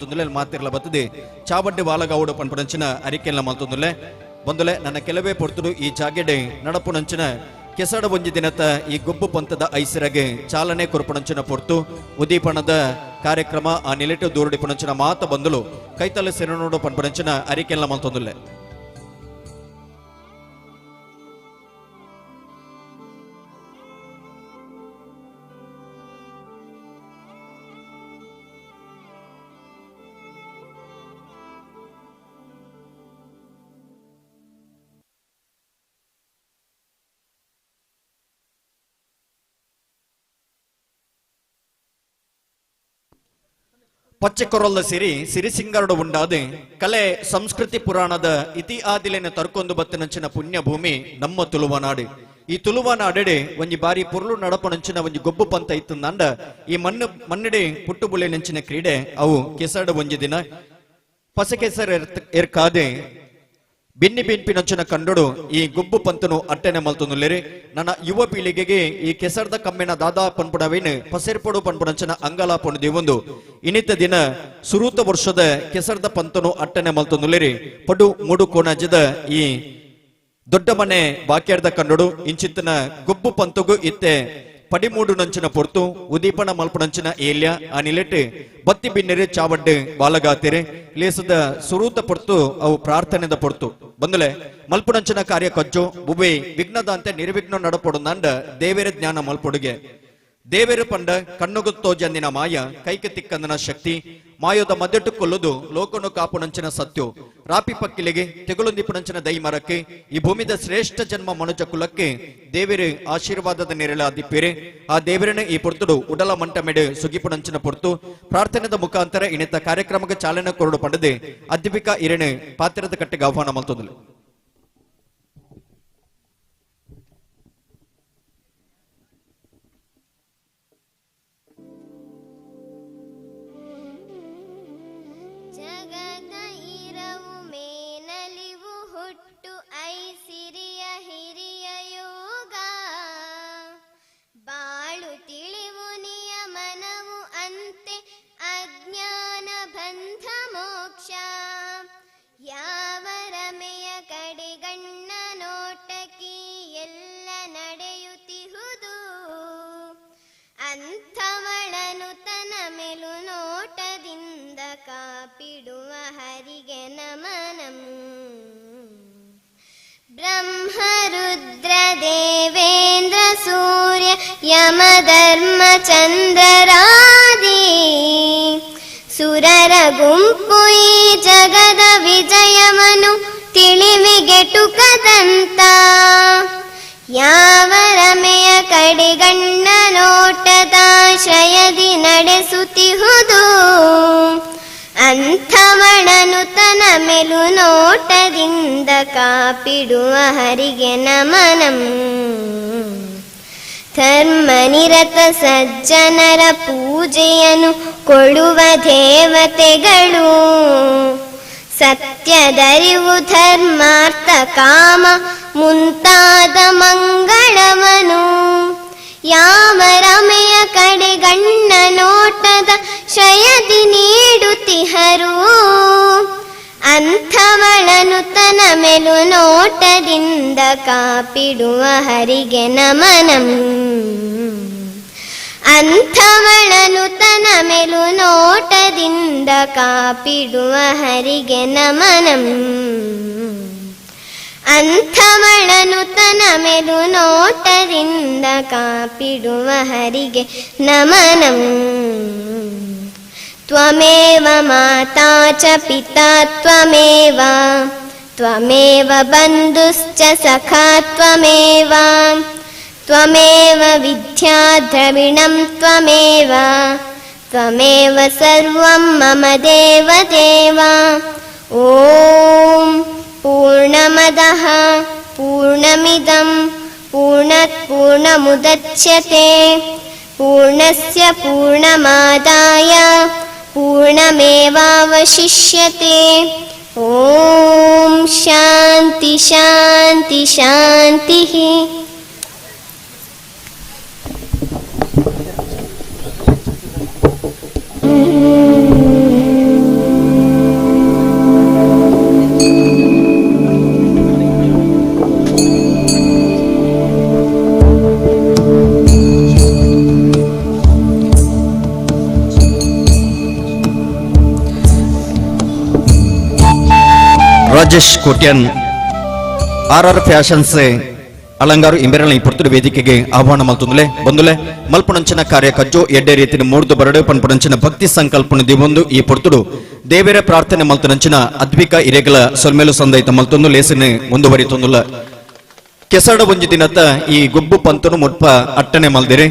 ತೊಂದರೆ ಮಾತಿರ್ಲ ಬತ್ತದೆ ಚಾವಡ್ಡೆ ಬಾಲಗಾವುಡು ಪನ್ಪುನಂಚಿನ ಅರಿಕೆಲ್ಲ ಮಲ್ತೊಂದುಲ್ಲೆ. ಬಂದುಲೆ ನನ್ನ ಕೆಲವೇ ಪೊರ್ತುಡು ಈ ಜಾಗೆಡೆ ನಡಪುನಂಚಿನ ಕೆಸಡ ಒಂಜಿ ದಿನತ ಈ ಗೊಬ್ಬು ಪಂಥದ ಐಸರಗೆ ಚಾಲನೆ ಕೊರ್ಪುನಂಚಿನ ಪೊರ್ತು ಉದೀಪಣದ ಕಾರ್ಯಕ್ರಮ ಆ ನಿಲೆಟು ದೂರಡಿಪುನಂಚಿನ ಮಾತ ಬಂದುಲು ಕೈತಲ್ಲ ಸೆರನೋಡು ಪನ್ಪುನಂಚಿನ ಅರಿಕೆಲ್ಲ ಮಲ್ತೊಂದುಲ್ಲೆ. ಪಚ್ಚೆಕೊರಲ್ಲ ಸಿರಿ ಸಿರಿಸಿಂಗರಡು ಉಂಡಾದೆ ಕಲೆ ಸಂಸ್ಕೃತಿ ಪುರಾಣದ ಇತಿಹಾದಿಲೆನ ತರ್ಕೊಂದು ಬತ್ತಿನಂಚಿನ ಪುಣ್ಯ ಭೂಮಿ ನಮ್ಮ ತುಳುವನಾಡು. ಈ ತುಳುವನಾಡೆಡೆ ಒಂಜಿ ಬಾರಿ ಪೊರ್ಲು ನಡಪನಂಚಿನ ಒಂಜಿ ಗೊಬ್ಬು ಪಂತ ಇತ್ತಂದ ಈ ಮಣ್ಣು ಮಣ್ಣಡೆ ಪುಟ್ಟುಬುಳೆ ನಂಚಿನ ಕ್ರೀಡೆ ಅವು ಕೆಸಡ ಒಂಜಿ ದಿನ ಪಸಕೆಸರ ಎರ್ಕಾದೆ ಬಿನ್ನಿ ಬಿನ್ಪಿನಂಚಿನ ಕಂಡೋಡು ಈ ಗೊಬ್ಬು ಪಂತನು ಅಟ್ಟೆನೆ ಮಲ್ತೊಂದುಲ್ಲೆರ್. ನನ್ನ ಯುವ ಪೀಳಿಗೆಗೆ ಈ ಕೆಸರ್ದ ಕಮ್ಮಿನ ದಾದಾ ಪನ್ಪುಡವೇನು ಪಸೆರ್ಪಡು ಪನ್ಪುಡಂಚಿನ ಅಂಗಲ ಪೊಣು ಇನ್ನಿತ ದಿನ ಸುರೂತ ವರ್ಷದ ಕೆಸರ್ದ ಪಂತನು ಅಟ್ಟೆನೆ ಮಲ್ತೊಂದುಲ್ಲೆರ್. ಪಡು ಮೂಡು ಕೋಣಾಜದ ಈ ದೊಡ್ಡ ಮನೆ ಬಾಕ್ಯಾರ್ದ ಕಂಡೋಡು ಇಂಚಿತ್ತನ ಗೊಬ್ಬು ಪಂತಗು ಇತ್ತೆ ಪಡಿಮೂಡು ನಂಚಿನ ಪೊರ್ತು ಉದೀಪನ ಮಲ್ಪುನಂಚಿನ ಏಲ್ಯ ಆ ನಿಲೆಟ್ ಬತ್ತಿ ಬಿನ್ನೆರೆ ಚಾವಡ್ಡು ಬಾಲಗಾತಿರೆ ಲೇಸದ ಸುರೂತ ಪೊರ್ತು ಅವು ಪ್ರಾರ್ಥನೆದ ಪೊರ್ತು ಬಂದಲೆ ಮಲ್ಪುನಂಚಿನ ಕಾರ್ಯ ಕಜ್ಜು ಬುಬೆ ವಿಘ್ನದಂತೆ ನಿರ್ವಿಘ್ನ ನಡಪೊಡುಂದ ದೇವೇರ ಜ್ಞಾನ ಮಲ್ಪೊಡುಗೆ. ದೇವೇರು ಪಂಡ ಕಣ್ಣುಗು ತೋಜಂದಿನ ಮಾಯ ಕೈಗೆ ತಿಕ್ಕಂದನ ಶಕ್ತಿ ಮಾಯೋದ ಮದ್ದೆಟ್ಟು ಕೊಲ್ಲುದು ಲೋಕನು ಕಾಪುನಂಚಿನ ಸತ್ಯು ರಾಪಿ ಪಕ್ಕಿಲಿಗೆ ತೆಗುಲುಂದಿಪುನಂಚಿನ ದೈ ಮರಕ್ಕೆ ಈ ಭೂಮಿದ ಶ್ರೇಷ್ಠ ಜನ್ಮ ಮನುಜ ಕುಲಕ್ಕೆ ದೇವರು ಆಶೀರ್ವಾದದ ನೆರಳ ದಿಪ್ಪೇರೆ. ಆ ದೇವರನ್ನ ಈ ಪೊರ್ತುಡು ಉಡಲ ಮಂಟಮೆಡು ಸುಗಿಪುನಂಚಿನ ಪೊರ್ತು ಪ್ರಾರ್ಥನೆದ ಮುಖಾಂತರ ಇಣಿತ ಕಾರ್ಯಕ್ರಮಕ್ಕೆ ಚಾಲನೆ ಕೊರಡು ಪಂಡದೆ ಅದ್ವಿಕ ಇರಣೆ ಪಾತ್ರದ ಕಟ್ಟೆಗೆ ಆಹ್ವಾನ ಮಲ್ತೊಂದುಲು. ಅಂಥವಳನು ತನ ಮೇಲು ನೋಟದಿಂದ ಕಾಪಿಡುವ ಹರಿಗೆ ನಮನಂ. ಬ್ರಹ್ಮ ರುದ್ರ ದೇವೇಂದ್ರ ಸೂರ್ಯ ಯಮ ಧರ್ಮ ಚಂದ್ರರಾದಿ ಸುರರ ಗುಂಪು ಈ ಜಗದ ವಿಜಯವನು ತಿಳಿವಿಗೆಟುಕದಂತ ಯಾವ ರಮೆಯ ಕಡೆಗಣ್ಣ ನೋಟದಾಶ್ರಯದಿ ನಡೆಸುತ್ತಿಹುದು ಅಂಥವಳನು ತನ ಮೇಲು ನೋಟದಿಂದ ಕಾಪಿಡುವ ಹರಿಗೆ ನಮನಂ. ಧರ್ಮನಿರತ ಸಜ್ಜನರ ಪೂಜೆಯನ್ನು ಕೊಡುವ ದೇವತೆಗಳು ಸತ್ಯದರಿವು ಧರ್ಮಾರ್ಥ ಕಾಮ ಮುಂತಾದ ಮಂಗಳವನು ಯಾವ ರಮೆಯ ಕಡೆಗಣ್ಣ ನೋಟದ ಶಯದಿ ನೀಡುತ್ತಿಹರು ಅಂಥವಳನು ತನ ಮೇಲು ನೋಟದಿಂದ ಕಾಪಿಡುವ ಹರಿಗೆ ನಮನಂ. ಅಂಥವಳನು ತನ ಮೇಲು ನೋಟದಿಂದ ಕಾಪಿಡುವ ಹರಿಗೆ ನಮನಂ. ಅಂಥವಳನು ತನ ಮೇಲು ನೋಟದಿಂದ ಕಾಪಿಡುವ ಹರಿಗೆ ನಮನಂ. ತ್ವಮೇವ ಮಾತಾ ಚ ಪಿತಾ ತ್ವಮೇವ ತ್ವಮೇವ ಬಂಧುಶ್ಚ ಸಖಾ ತ್ವಮೇವ ತ್ವಮೇವ ವಿದ್ಯಾ ದ್ರವಿಣಂ ತ್ವಮೇವ ತ್ವಮೇವ ಸರ್ವಂ ಮಮ ದೇವ ದೇವ. ಓಂ ಪೂರ್ಣಮದಃ ಪೂರ್ಣಮಿದಂ ಪೂರ್ಣಾತ್ ಪೂರ್ಣಮುದಚ್ಯತೆ ಪೂರ್ಣಸ್ಯ ಪೂರ್ಣಮಾದಾಯ ಪೂರ್ಣಮೇವಾವಶಿಷ್ಯತೆ. ಓಂ ಶಾಂತಿ ಶಾಂತಿ ಶಾಂತಿಃ. Mm-hmm. Rajesh Kotian R R fashions Alangaru ಇಂಬೆರಳ ಈ ಪೊರ್ತುಡು ವೇದಿಕೆಗೆ ಆಹ್ವಾನ ಮಲ್ತುಂದುಲೆ ಬಂದುಲೆ ಮಲ್ಪುಣಂಚಿನ ಕಾರ್ಯ ಕಜ್ಜೋ ಎಡ್ಡೆ ರೀತಿಯ ಮೂರ್ದು ಬರಡು ಪನ್ಪುಣಂಚಿನ ಭಕ್ತಿ ಸಂಕಲ್ಪನ ದಿವೊಂದು ಈ ಪೊರ್ತುಡು ದೇವರ ಪ್ರಾರ್ಥನೆ ಮಲ್ತುನಂಚಿನ ಅದ್ವಿಕ ಇರೆಗಳ ಸೊಲ್ಮೇಲು ಸಂದೈತ ಮಲ್ತೊಂದು ಲೇಸನೆ ಮುಂದುವರಿತೊಂದುಲ್ಲ. ಕೆಸಡ ಒಂಜಿ ದಿನತ ಈ ಗೊಬ್ಬು ಪಂತನು ಮುಟ್ಪ ಅಟ್ಟನೆ ಮಲ್ದಿರೆ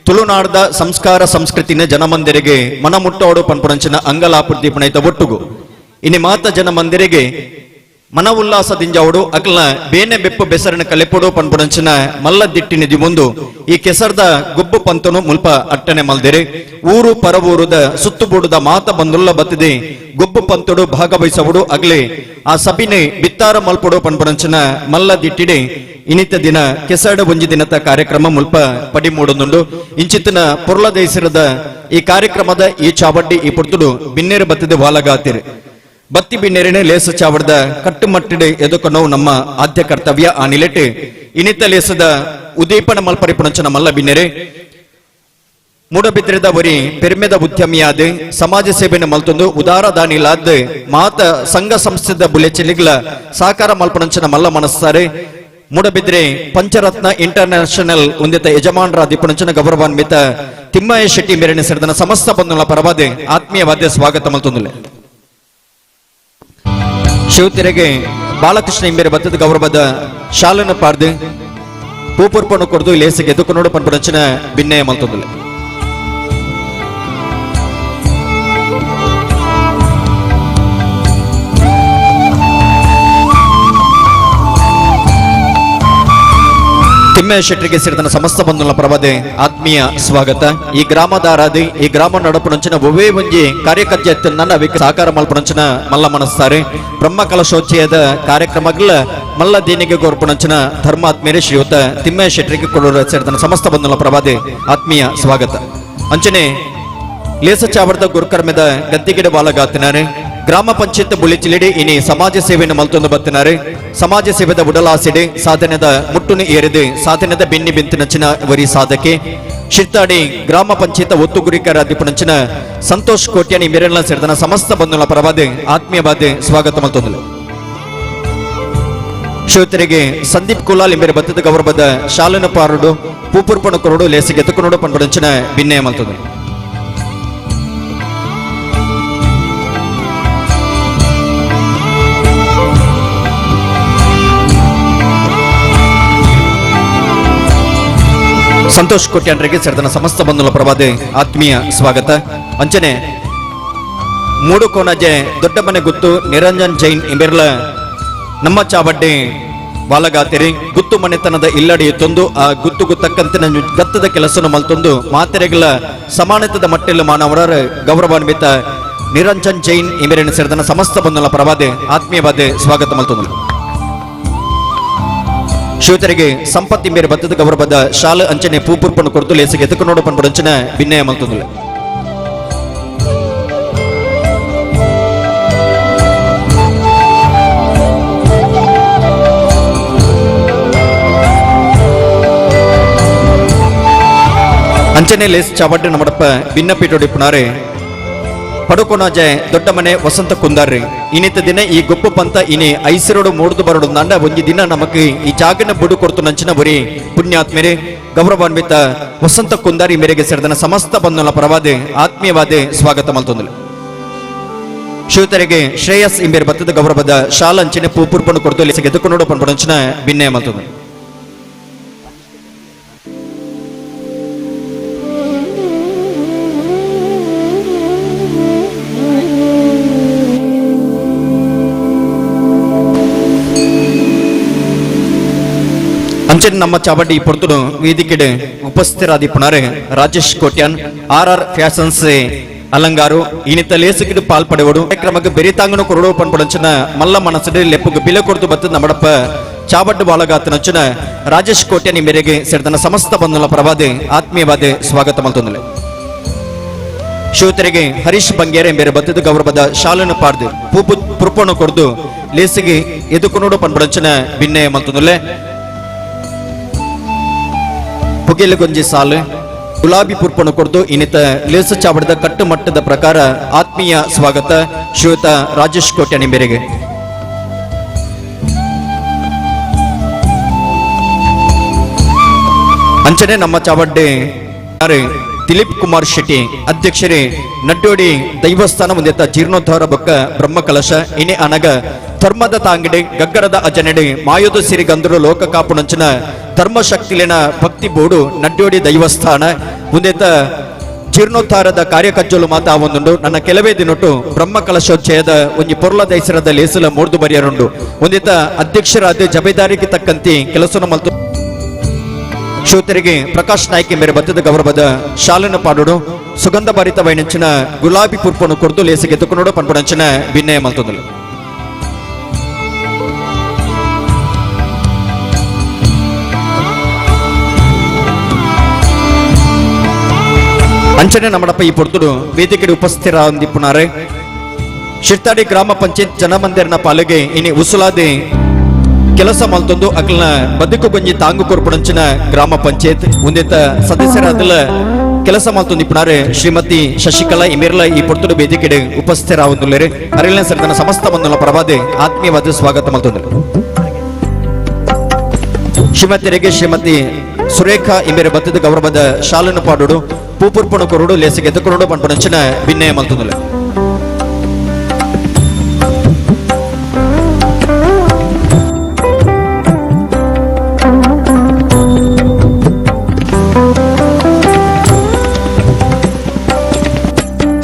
ತುಳುನಾಡದ ಸಂಸ್ಕಾರ ಸಂಸ್ಕೃತಿನ ಜನಮಂದಿರಿಗೆ ಮನ ಮುಟ್ಟೋಡು ಪನ್ಪುಣಂಚಿನ ಅಂಗಲಾಪುರ್ದಿ ಪುಣೈತ ಒಟ್ಟುಗು ಇನಿ ಮಾತ ಜನಮಂದಿರಿಗೆ ಮನ ಉಲ್ಲಾಸ ದಿಂಜಾವುಡು ಅಕ್ಲ ಬೇನೆ ಬೆಪ್ಪು ಬೆಸರನ ಕಲೆಪೊಡು ಪನ್ಪುಣಂಚಿನ ಮಲ್ಲ ದಿಟ್ಟಿನ ದಿಮುಂದು ಈ ಕೆಸರ್ದ ಗೊಬ್ಬು ಪಂತನು ಮುಲ್ಪ ಅಟ್ಟನೆ ಮಲ್ದಿರೆ ಊರು ಪರವೂರುದ ಸುತ್ತುಬೂಡುದ ಮಾತ ಬಂದುಲ್ಲ ಬತ್ತಿದೆ ಗೊಬ್ಬು ಪಂತುಡು ಭಾಗವಹಿಸವುಡು ಅಗ್ಲೆ ಆ ಸಬಿನೆ ಬಿತ್ತಾರ ಮಲ್ಪೊಡು ಪನ್ಪುಣಂಚಿನ ಮಲ್ಲ ದಿಟ್ಟಿಡೆ ಇನಿತ ದಿನ ಕೆಸರ್ಡ ಒಂಜಿ ದಿನದ ಕಾರ್ಯಕ್ರಮ ಮುಲ್ಪ ಪಡಿಮೂಡೊಂದುಂಡು. ಇಂಚಿತ್ತಿನ ಪೊರ್ಲದೇಶರದ ಈ ಕಾರ್ಯಕ್ರಮದ ಈ ಚಾವಡ್ಡಿ ಈ ಪೊರ್ತುಡು ಬಿನ್ನೇರು ಬತ್ತಿದೆ ವಾಲಗಾತಿರು ಬತ್ತಿ ಬಿನ್ನೆರನೆ ಲೇಸ ಚಾವಡ್ದ ಕಟ್ಟುಮಟ್ಟಿಡೆ ಎದುಕನವು ನಮ್ಮ ಆದ್ಯ ಕರ್ತವ್ಯ. ಆ ನಿಲೆಟ್ ಇನಿತ ಲೇಸದ ಉದೀಪನ ಮಲ್ಪರಿಪುಣಂಚನ ಮಲ್ಲ ಬಿನ್ನೆರೆ ಮೂಡಬಿದ್ರಿದ ಒರಿ ಪೆರ್ಮೆದ ಉದ್ಯಮಿಯಾದ ಸಮಾಜ ಸೇವೆಯನ್ನು ಮಲ್ತೊಂದು ಉದಾರ ದಾನಿಲಾದ ಮಾತ ಸಂಘ ಸಂಸ್ಥೆದ ಬುಲೆಚಿಲಿಗ್ಲ ಸಾಕಾರ ಮಲ್ಪಣಂಚನ ಮಲ್ಲ ಮನಸ್ಸಾರೆ ಮೂಡಬಿದ್ರೆ ಪಂಚರತ್ನ ಇಂಟರ್ನ್ಯಾಷನಲ್ ಹೊಂದಿತ ಯಜಮಾನರ ದಿಪಣಂಚನ ಗೌರವಾನ್ವಿತ ತಿಮ್ಮಯ್ಯ ಶೆಟ್ಟಿ ಮೇರಿನ ಸೇರಿದನ ಸಮಸ್ತ ಬಂಧುಗಳ ಪರವಾದೆ ಆತ್ಮೀಯವಾದ್ಯ ಸ್ವಾಗತ ಮಲ್ತೊಂದುಲೆ. ಶಿವತೆರೆಗೆ ಬಾಲಕೃಷ್ಣ ಇಂಬೇರೆ ಬತ್ತದ ಗೌರವದ ಶಾಲನ ಪಾರ್ದು ಪೂಪುರ್ಪಣು ಕೊಡ್ದು ಲೇಸಿಗೆ ಎದುಕು ನೋಡು ಪನ್ಪಣಂಚನ ಭಿನ್ನಯ ಮಲ್ತೊಂದುಲೆ. ತಿಮ್ಮಯ್ಯ ಶೆಟ್ಟರಿಗೆ ಸೇರಿದ ಸಮಸ್ತ ಬಂಧುಗಳ ಪ್ರಭಾದೆ ಆತ್ಮೀಯ ಸ್ವಾಗತ. ಈ ಗ್ರಾಮದ ಆರಾಧಿ ಈ ಗ್ರಾಮ ನಡಪುಣಂಚಿನ ಒವ್ವೇ ಒಂಜಿ ಕಾರ್ಯಕರ್ತ ನನ್ನ ಸಹಕಾರ ಮಲ್ಪುಣಂಚಿನ ಮಲ್ಲ ಮನಸ್ಸಾರೆ ಬ್ರಹ್ಮ ಕಲಶೋಚ್ಚಯದ ಕಾರ್ಯಕ್ರಮಗಳ ಮಲ್ಲ ದೇಣಿಗೆ ಗೋರ್ಪುಣಂಚಿನ ಧರ್ಮಾತ್ಮೀಯರೇ ಶ್ರೀಯುತ ತಿಮ್ಮಯ್ಯ ಶೆಟ್ಟರಿಗೆ ಕೊಡೂರ ಸೇರಿದ ಸಮಸ್ತ ಬಂಧುಗಳ ಪ್ರಭಾದೆ ಆತ್ಮೀಯ ಸ್ವಾಗತ. ಅಂಚನೆ ಲೇಸ ಚಾವರದ ಗುರುಕರ್ಮದ ಗದ್ದಿಗಿಡ ಬಾಲಗಾತಿನಾರೆ ಗ್ರಾಮ ಪಂಚಾಯತ್ ಬುಳಿಚಿಲಿಡಿ ಇನಿ ಸಮಾಜ ಸೇವೆಯನ್ನು ಮಲ್ತೊಂದು ಬತ್ತಿನಾರೆ ಸಮಾಜ ಸೇವೆದ ಉಡಲಾಸಿಡಿ ಸಾಧನೆದ ಮುಟ್ಟುನು ಏರಿದೆ ಸಾಧನೆದ ಬೆನ್ನಿ ಬೆಂತಿನಂಚಿನ ವರಿ ಸಾಧಕೆ ಶಿರ್ತಾಡಿ ಗ್ರಾಮ ಪಂಚಾಯತ್ ಒತ್ತುಗುರಿಕರ ದಿಪುನಂಚಿನ ಸಂತೋಷ್ ಕೋಟ್ಯಾನಿ ಮಿರಣ್ಣ ಸೇರಿದನ ಸಮಸ್ತ ಬಂಧುಗಳ ಪರವಾದೆ ಆತ್ಮೀಯವಾದೆ ಸ್ವಾಗತ ಮಲ್ತೊಂದುಲು. ಶ್ರೋತರಿಗೆ ಸಂದೀಪ್ ಕುಲಾಲ್ ಇಂಬೇರೆ ಬತ್ತದ ಗೌರವದ ಶಾಲನ ಪಾರುಡು ಪೂಪುರ್ಪಣ ಕೊರಡು ಲೇಸಿಗೆ ಎತ್ತುಕೊನೋಡು ಪನ್ಪುನಂಚಿನ ಭಿನ್ನಯ ಮಲ್ತೊಂದು. ಸಂತೋಷ್ ಕೋಟ್ಯಾನ್ರಿಗೆ ಸೇರಿದ ಸಮಸ್ತ ಬಂಧುಗಳ ಪ್ರಭಾದೆ ಆತ್ಮೀಯ ಸ್ವಾಗತ. ಅಂಚನೆ ಮೂಡುಕೋನಜೆ ದೊಡ್ಡ ಮನೆ ಗುತ್ತು ನಿರಂಜನ್ ಜೈನ್ ಇಂಬೆರ್ಲ ನಮ್ಮ ಚಾವಡ್ಡೆ ಬಾಲಗಾತಿರಿ ಗುತ್ತು ಮನೆತನದ ಇಲ್ಲಡಿ ತೊಂದು ಆ ಗುತ್ತುಗು ತಕ್ಕಂತಿನ ಗತ್ತದ ಕೆಲಸನು ಮಲ್ತೊಂದು ಮಾತೆರೆಗಳ ಸಮಾನತದ ಮಟ್ಟೆಲ್ಲ ಮಾನವರ ಗೌರವಾನ್ವಿತ ನಿರಂಜನ್ ಜೈನ್ ಇಂಬೆರನ್ನು ಸೇರಿದ ಸಮಸ್ತ ಬಂಧುಗಳ ಪ್ರಭಾದೆ ಆತ್ಮೀಯವಾದೆ ಸ್ವಾಗತ ಮಲ್ತೊಂದು. ಶ್ರೋತರಿಗೆ ಸಂಪತ್ತಿ ಮೇರೆ ಬತ್ತದ ಗೌರವದ ಶಾಲೆ ಅಂಚನೆ ಪೂಪುರ್ಪಣು ಕೊಡ್ತು ಲೇಸಿಗೆ ಎತ್ತುಕು ನೋಡು ಪನ್ಪುಡಂಚನೆ ಭಿನ್ನಯ ಮಲ್ತೊಂದುಲೆ. ಅಂಚನೆ ಲೇಸ್ ಚಾವಡ್ಡೆ ನಮ್ಮಡಪ್ಪ ಭಿನ್ನಪೀಠೊಡಿಪ್ಪುನಾರೆ ಪಡುಕೊಣಜೆ ದೊಡ್ಡ ಮನೆ ವಸಂತ ಕುಂದಾರ್ರಿ ಇನ್ನಿತ ದಿನ ಈ ಗೊಪ್ಪು ಪಂತ ಇನಿ ಐಸರೋಡು ಮೂಡ್ದು ಬರೋಡು ನಂಡ ಒಂಜಿ ದಿನ ನಮಕ್ ಈ ಜಾಗನ ಬುಡು ಕೊಡ್ತು ನಂಚಿನ ಬರಿ ಪುಣ್ಯಾತ್ಮೇರೆ ಗೌರವಾನ್ವಿತ ವಸಂತ ಕುಂದಾರಿ ಮೇರೆಗೆ ಸೇರಿದನ ಸಮಸ್ತ ಬಂಧುಗಳ ಪರವಾದೆ ಆತ್ಮೀಯವಾದೆ ಸ್ವಾಗತ ಮಲ್ತೊಂದುಲೆ. ಶ್ರೋತರಿಗೆ ಶ್ರೇಯಸ್ ಇಂಬೇರ್ ಬತ್ತದ ಗೌರವದ ಶಾಲಂಚಿನ ಪೂಪುರ್ಪಣು ಕೊಡ್ತು ಲೇಸಿಗೆ ನೋಡು ಪನ್ಪುಡಂಚಿನ ಭಿನ್ನಯ ಮಲ್ತೊಂದುಲೆ. ಅಂಚನೆ ನಮ್ಮ ಚಾವಡಿ ಪೊರ್ತುಡು ವೇದಿಕೆಡೆ ಉಪಸ್ಥಿತರಾದಿಪ್ಪುನಾರೆ Rajesh Kotian R R fashions Alangaru ಇನಿತ ಲೇಸುಗಿಡು ಪಾಲ್ಪಡೆವಡು ಕಾರ್ಯಕ್ರಮಕ್ಕೆ ಬೆರಿತಾಂಗನು ಕೊರಡು ಪನ್ಪಡಂಚಿನ ಮಲ್ಲ ಮನಸ್ಸು ಲೆಪ್ಪುಗು ಬಿಲೆ ಕೊಡ್ತು ಬತ್ತು ನಮ್ಮಡಪ್ಪ ಚಾವಡ್ಡು ಬಾಳಗಾತನಂಚಿನ ರಾಜೇಶ್ ಕೋಟ್ಯಾನ್ ಮೇರೆಗೆ ಸೇರಿದನ ಸಮಸ್ತ ಬಂಧುಗಳ ಪ್ರಭಾದೆ ಆತ್ಮೀಯವಾದೆ ಸ್ವಾಗತ ಮಲ್ತೊಂದುಲೆ. ಶ್ರೋತರಿಗೆ ಹರೀಶ್ ಬಂಗೇರೆ ಮೇರೆ ಬತ್ತದ ಗೌರವದ ಶಾಲನ್ನು ಪಾರ್ದು ಪೂಪು ಪುರ್ಪಣು ಕೊಡ್ದು ಲೇಸಿಗೆ ಎದುಕುನೋಡು ಪನ್ಪಡಂಚಿನ ಭಿನ್ನಯ ಮಲ್ತೊಂದುಲೆ. ಪುಗೆಲುಗೊಂಜಿ ಸಾಲು ಗುಲಾಬಿ ಪುರ್ಪಣು ಕೊಡ್ದು ಇನ್ನಿತ ಲೇಸು ಚಾವಡದ ಕಟ್ಟುಮಟ್ಟದ ಪ್ರಕಾರ ಆತ್ಮೀಯ ಸ್ವಾಗತ ಶ್ರೀಯುತ ರಾಜೇಶ್ ಕೋಟ್ಯಾನಿ ಮೇರೆಗೆ. ಅಂಚನೆ ನಮ್ಮ ಚಾವಡ್ಡೆ ದಿಲೀಪ್ ಕುಮಾರ್ ಶೆಟ್ಟಿ ಅಧ್ಯಕ್ಷರೇ ನಡ್ಡೋಡಿ ದೈವಸ್ಥಾನ ಮುಂದೆತ್ತ ಜೀರ್ಣೋದ್ಧಾರ ಬೊಕ್ಕ ಬ್ರಹ್ಮಕಲಶ ಇನಿ ಅನಗ ಧರ್ಮದ ತಾಂಗಡೆ ಗಗ್ಗರದ ಅಜನಡೆ ಮಾಯೋದ ಸಿರಿ ಗಂದರು ಲೋಕ ಕಾಪುನಂಚಿನ ಧರ್ಮಶಕ್ತಿಲಿನ ಭಕ್ತಿ ಬೋಡು ನಡ್ಡೋಡಿ ದೈವಸ್ಥಾನ ಮುಂದೆತ್ತ ಜೀರ್ಣೋದ್ಧಾರದ ಕಾರ್ಯಕಜ್ಜಲು ಮಾತಾ ಒಂದುಂಡು. ನನ್ನ ಕೆಲವೇ ದಿನೊಟ್ಟು ಬ್ರಹ್ಮಕಲಶೋಚ್ಚಯದ ಒಂಜಿ ಪೊರ್ಲ ದೈಸರದ ಲೇಸುಲ ಮೂರ್ದು ಬರಿಯರುಂಡು. ಒಂದಿತ ಅಧ್ಯಕ್ಷರಾದ ಜಬೇದಾರಿಗೆ ತಕ್ಕಂತಿ ಕೆಲಸನ ಮಲ್ತು ಶ್ರೋತರಿಗೆ ಪ್ರಕಾಶ್ ನಾಯ್ಕ ಮೇರೆ ಬತ್ತದ ಗೌರವದ ಶಾಲನ ಪಾಡುಡು ಸುಗಂಧ ಭರಿತ ವೈನಂಚಿನ ಗುಲಾಬಿ ಪುರ್ಪನು ಕೊರ್ದು ಲೇಸಿಗೆ ತುಕುನೋಡು ಪನ್ಪುನಂಚಿನ ಭಿನ್ನಯ ಮಲ್ತೊಂದುಲು. ಅಂಚನೆ ನಮ್ಮಡಪ್ಪ ಈ ಪೊರ್ತುಡು ವೇದಿಕೆಡೆ ಉಪಸ್ಥಿತರಾಂದಿಪ್ಪುನಾರೆ ಶಿರ್ತಾಡಿ ಗ್ರಾಮ ಪಂಚಾಯತ್ ಜನಮಂದಿರನ ಪಾಲಿಗೆ ಇನಿ ಉಸುಲಾದಿ ಕೆಲಸ ಮಲ್ತೊಂದು ಅಕ್ಲನ ಬದುಕು ಗೊಂಜಿ ತಾಂಗು ಕೊರ್ಪುಣಂಚಿನ ಗ್ರಾಮ ಪಂಚಾಯತ್ ಉಂದಿತ ಸದಸ್ಯರಾದಲ ಕೆಲಸ ಮಲ್ತೊಂದು ಇಪ್ಪುನಾರೆ ಶ್ರೀಮತಿ ಶಶಿಕಲಾ ಇಮಿರ್ಲ ಈ ಪೊರ್ತುಡು ವೇದಿಕೆಡೆ ಉಪಸ್ಥಿತರಾವಂದುಲ್ಲೇರೆ ಅರಿಲಿನ ಸರಿತನ ಸಮಸ್ತ ಬಂಧುಗಳ ಪ್ರಭಾದೆ ಆತ್ಮೀಯವಾದ ಸ್ವಾಗತ ಮಲ್ತೊಂದು. ಶ್ರೀಮತಿಯರಿಗೆ ಶ್ರೀಮತಿ ಸುರೇಖಾ ಇಮೇರೆ ಬತ್ತದ ಗೌರವದ ಶಾಲನ್ನು ಪಾಡುಡು ಪೂಪುರ್ಪಣ ಕೊರುಡು ಲೇಸಿಗೆ ಎದುಕೊರುಡು ಪನ್ಪುನಂಚಿನ ಭಿನ್ನಯ ಮಲ್ತೊಂದುಲ್ಲೆ.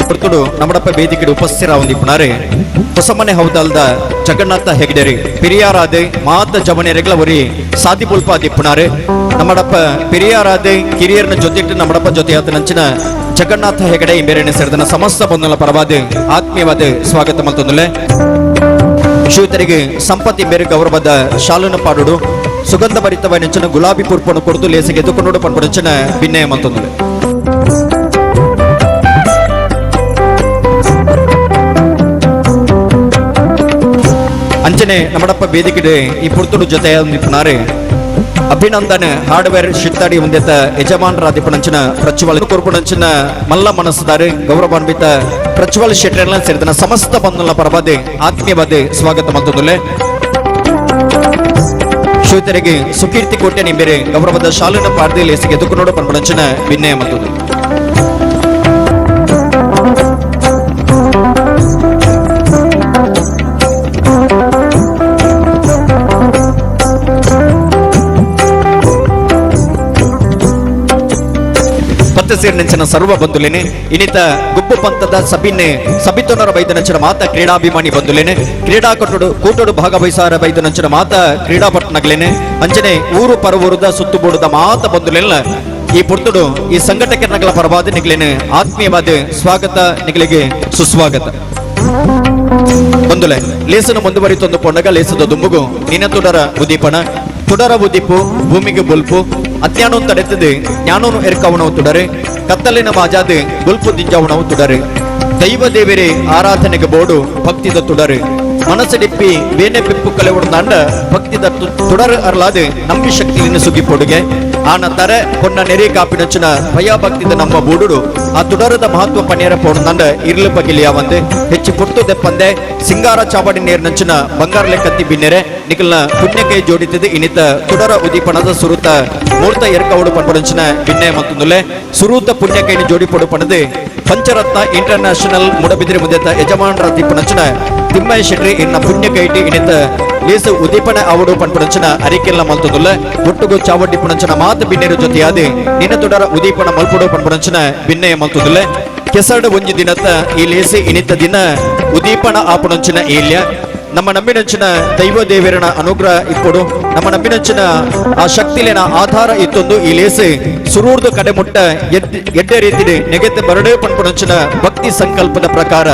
ಪೊರ್ತುಡು ನಮ್ಮಡಪ್ಪ ವೇದಿಕೆಡೆ ಉಪಸ್ಥಿತರಾವಂದಿಪ್ಪುನಾರೆ ಹೊಸಮನೆ ಹೌದಲ್ದ ಜಗನ್ನಾಥ ಹೆಗ್ಡೆರಿ ಪೆರಿಯಾರಾದೆ ಮಾತ ಜವನೆರೆಗ್ಲ ಒರಿ ಸಾದಿ ಪುಲ್ಪ ದಿಪ್ಪುನಾರೆ ನಮ್ಮಡಪ್ಪ ಪೆರಿಯಾರಾದೆ ಕಿರಿಯರ್ನ ಜೊತೆಟ್ಟು ನಮ್ಮಡಪ್ಪ ಜೊತೆ ನಂಚಿನ ಜಗನ್ನಾಥ ಹೆಗಡೆ ಇಂಬೇರೆನೆ ಸೇರಿದನ ಸಮಸ್ತ ಬಂಧುಗಳ ಪರವಾದ ಆತ್ಮೀಯವಾದ ಸ್ವಾಗತ ಮಲ್ತೊಂದುಲೆ. ಶ್ರೀತರಿಗೆ ಸಂಪತ್ತಿ ಮೇರೆ ಗೌರವದ ಶಾಲನ ಪಾಡುಡು ಸುಗಂಧ ಭರಿತವಾದ ನೆಂಚಿನ ಗುಲಾಬಿ ಪುರ್ಪನು ಕೊಡ್ದು ಲೇಸಿಗೆ ಎದುಕೊಂಡು ಪನ್ಪುನಂಚಿನ ಭಿನ್ನಯ ಮಲ್ತೊಂದುಲೆ. ಅಂಚನೆ ನಮ್ಮಡಪ್ಪ ವೇದಿಕೆಡೆ ಈ ಪುರ್ತುಡು ಜೊತೆ ಒಂದಿಪ್ಪುನಾರೆ ಅಭಿನಂದನೆ ಹಾರ್ಡ್ವೇರ್ ಶಿಟ್ಟಾಡಿ ಒಂದೆತ್ತ ಯಜಮಾನರಾದಿಪ್ಪನಂಚಿನ ಪ್ರಜ್ವಲ್ ಕೊರ್ಪುನಂಚಿನ ಮಲ್ಲ ಮನಸ್ಸುದಾರೆ ಗೌರವಾನ್ವಿತ ಪ್ರಜ್ವಲ್ ಶೆಟ್ಟರ್ನ ಸೇರಿದನ ಸಮಸ್ತ ಬಂಧುಗಳ ಪರವಾದೆ ಆತ್ಮೀಯವಾದ ಸ್ವಾಗತ ಮಲ್ತೊಂದುಲ್ಲೆ. ಶ್ರೋತರಿಗೆ ಸುಕೀರ್ತಿ ಕೋಟೆ ನಿಂಬೆರೆ ಗೌರವದ ಶಾಲಿನ ಪಾರ್ದಿ ಲೇಸಿಗೆ ಎದುಕುನೋಡು ಪನ್ಪುನಂಚಿನ ವಿನಯ ಮಲ್ತೊಂದು. ಸೇರಿನಂಚಿನ ಸರ್ವ ಬಂಧುಲೇನೆ ಇನಿತ ಗುಬ್ಬು ಪಂಥದ ಸಭಿನೆ ಸಭಿತೊನರ ಬೈದನಂಚಿನ ಮಾತ ಕ್ರೀಡಾಭಿಮಾನಿ ಬಂಧುಲೇನೆ ಕ್ರೀಡಾಕೂಟಡು ಕೂಟಡು ಭಾಗವಹಿಸಾರ ಬೈದನಂಚಿನ ಮಾತ ಕ್ರೀಡಾಪಟ್ಟಣಗಳೇನೆ ಅಂಚನೆ ಊರು ಪರವೂರುದ ಸುತ್ತುಬೋಡುದ ಮಾತ ಬಂಧುಲೆಲ್ಲ ಈ ಪುರ್ತುಡು ಈ ಸಂಘಟಕರ ಪರವಾದ ನಿಗಲೇನೆ ಆತ್ಮೀಯವಾದ ಸ್ವಾಗತ ನಿಗಲಿಗೆ ಸುಸ್ವಾಗತ. ಬಂಧುಲೆ ಲೇಸನು ಮುಂದುವರಿತೊಂದು ಪೊಂಡಗ ಲೇಸದ ದುಂಬುಗು ನಿನ ತುಡರ ಉದೀಪನ ತುಡರ ಉದೀಪು ಭೂಮಿಗೆ ಬೊಲ್ಪು ಅಜ್ಞಾನವು ತಡೆತದೆ ಜ್ಞಾನವನ್ನು ಎರ್ಕವನವು ತುಡರೆ ಕತ್ತಲಿನ ಮಾಜಾದೆ ಬೊಲ್ಪು ದಿಂಜವನವು ತುಡರೆ ದೈವ ದೇವರೇ ಆರಾಧನೆಗೆ ಬೋಡು ಭಕ್ತಿದ ತುಡರೆ ಮನಸ್ಸಡಿಪ್ಪಿ ಬೇನೆ ಬೆಪ್ಪು ಕಲೆವಡದಾಂಡ ಭಕ್ತಿದ ತುಡರ ಅರ್ಲಾದೆ ನಂಬಿ ಶಕ್ತಿಯನ್ನು ಸುಗಿಪೊಡುಗೆ ಆನ ತರ ಹೊನ್ನ ನೆರೆ ಕಾಪಿನಂಚಿನ ಭಯ ಭಕ್ತಿದ ನಮ್ಮ ಬೂಡುಡು ಆ ತುಡರದ ಮಹತ್ವ ಪನ್ನೇರ ಪೋಡದಂಡ ಇರ್ಲು ಪಗಿಲಿಯಾವಂದೆ ಹೆಚ್ಚು ಪುರ್ತು ದೆಪ್ಪಂದೆ ಸಿಂಗಾರ ಚಾವಡಿ ನೇರಿನಂಚಿನ ಬಂಗಾರ ಲೆಕ್ಕತ್ತಿ ಬಿನ್ನೆರೆ ನಿಖಲ್ನ ಪುಣ್ಯಕೈ ಜೋಡಿತಿದೆ ಇನಿತ ತುಡರ ಉದೀಪಣದ ಸುರುತ ಮೂರ್ತ ಎರ್ಕವಡು ಪನ್ಪಡಂಚಿನ ಬಿನ್ನೆ ಮತ್ತೊಂದುಲೆ ಸುರೂತ ಪುಣ್ಯಕೈని ಜೋಡಿ ಪೊಡು ಪಣದೆ ಪಂಚರತ್ನ ಇಂಟರ್ ನ್ಯಾಷನಲ್ ಮುಡಬಿದಿರಿ ಮುಂದೆತ ಯಜಮಾನರ ತಿಪ್ಪನಂಚಿನ ತಿಮ್ಮಯ್ಯ ಶೆಟ್ಟಿ ಇನ್ನ ಪುಣ್ಯಕೈಟಿ ಇನಿತ ಲೇಸು ಉದೀಪನ ಅವಡು ಪನ್ಪಡಂಚಿನ ಅರಿಕೆಲ್ಲ ಮಲ್ತೊಂದುಲ್ಲ ಒಟ್ಟುಗು ಚಾವಡ್ಡಿ ಪುಣಂಚಿನ ಮಾತು ಬಿನ್ನೇರು ಜೊತೆಯಾದೆ ನಿನ್ನ ತುಡರ ಉದೀಪನ ಮಲ್ಪುಡು ಪನ್ಪಡಂಚಿನ ಬಿನ್ನೆಯ ಮಲ್ತೊಂದುಲ್ಲ ಕೆಸರಡು ಒಂಜಿ ದಿನತ ಈ ಲೇಸಿ ಇನಿತ ದಿನ ಉದೀಪನ ಆಪುಣಂಚಿನ ಏಲ್ಯ ನಮ್ಮ ನಂಬಿನಂಚಿನ ದೈವ ದೇವರನ ಅನುಗ್ರಹ ಇಪ್ಪಡು ನಮ್ಮ ನಂಬಿನಂಚಿನ ಆ ಶಕ್ತಿಲಿನ ಆಧಾರ ಇತ್ತೊಂದು ಈ ಲೇಸು ಸುರೂರ್ದು ಕಡೆ ಮುಟ್ಟ ಎಡ್ಡೆ ರೀತಿಡೆ ನೆಗೆತೆ ಬರಡೇ ಪನ್ಪುಣಂಚಿನ ಭಕ್ತಿ ಸಂಕಲ್ಪದ ಪ್ರಕಾರ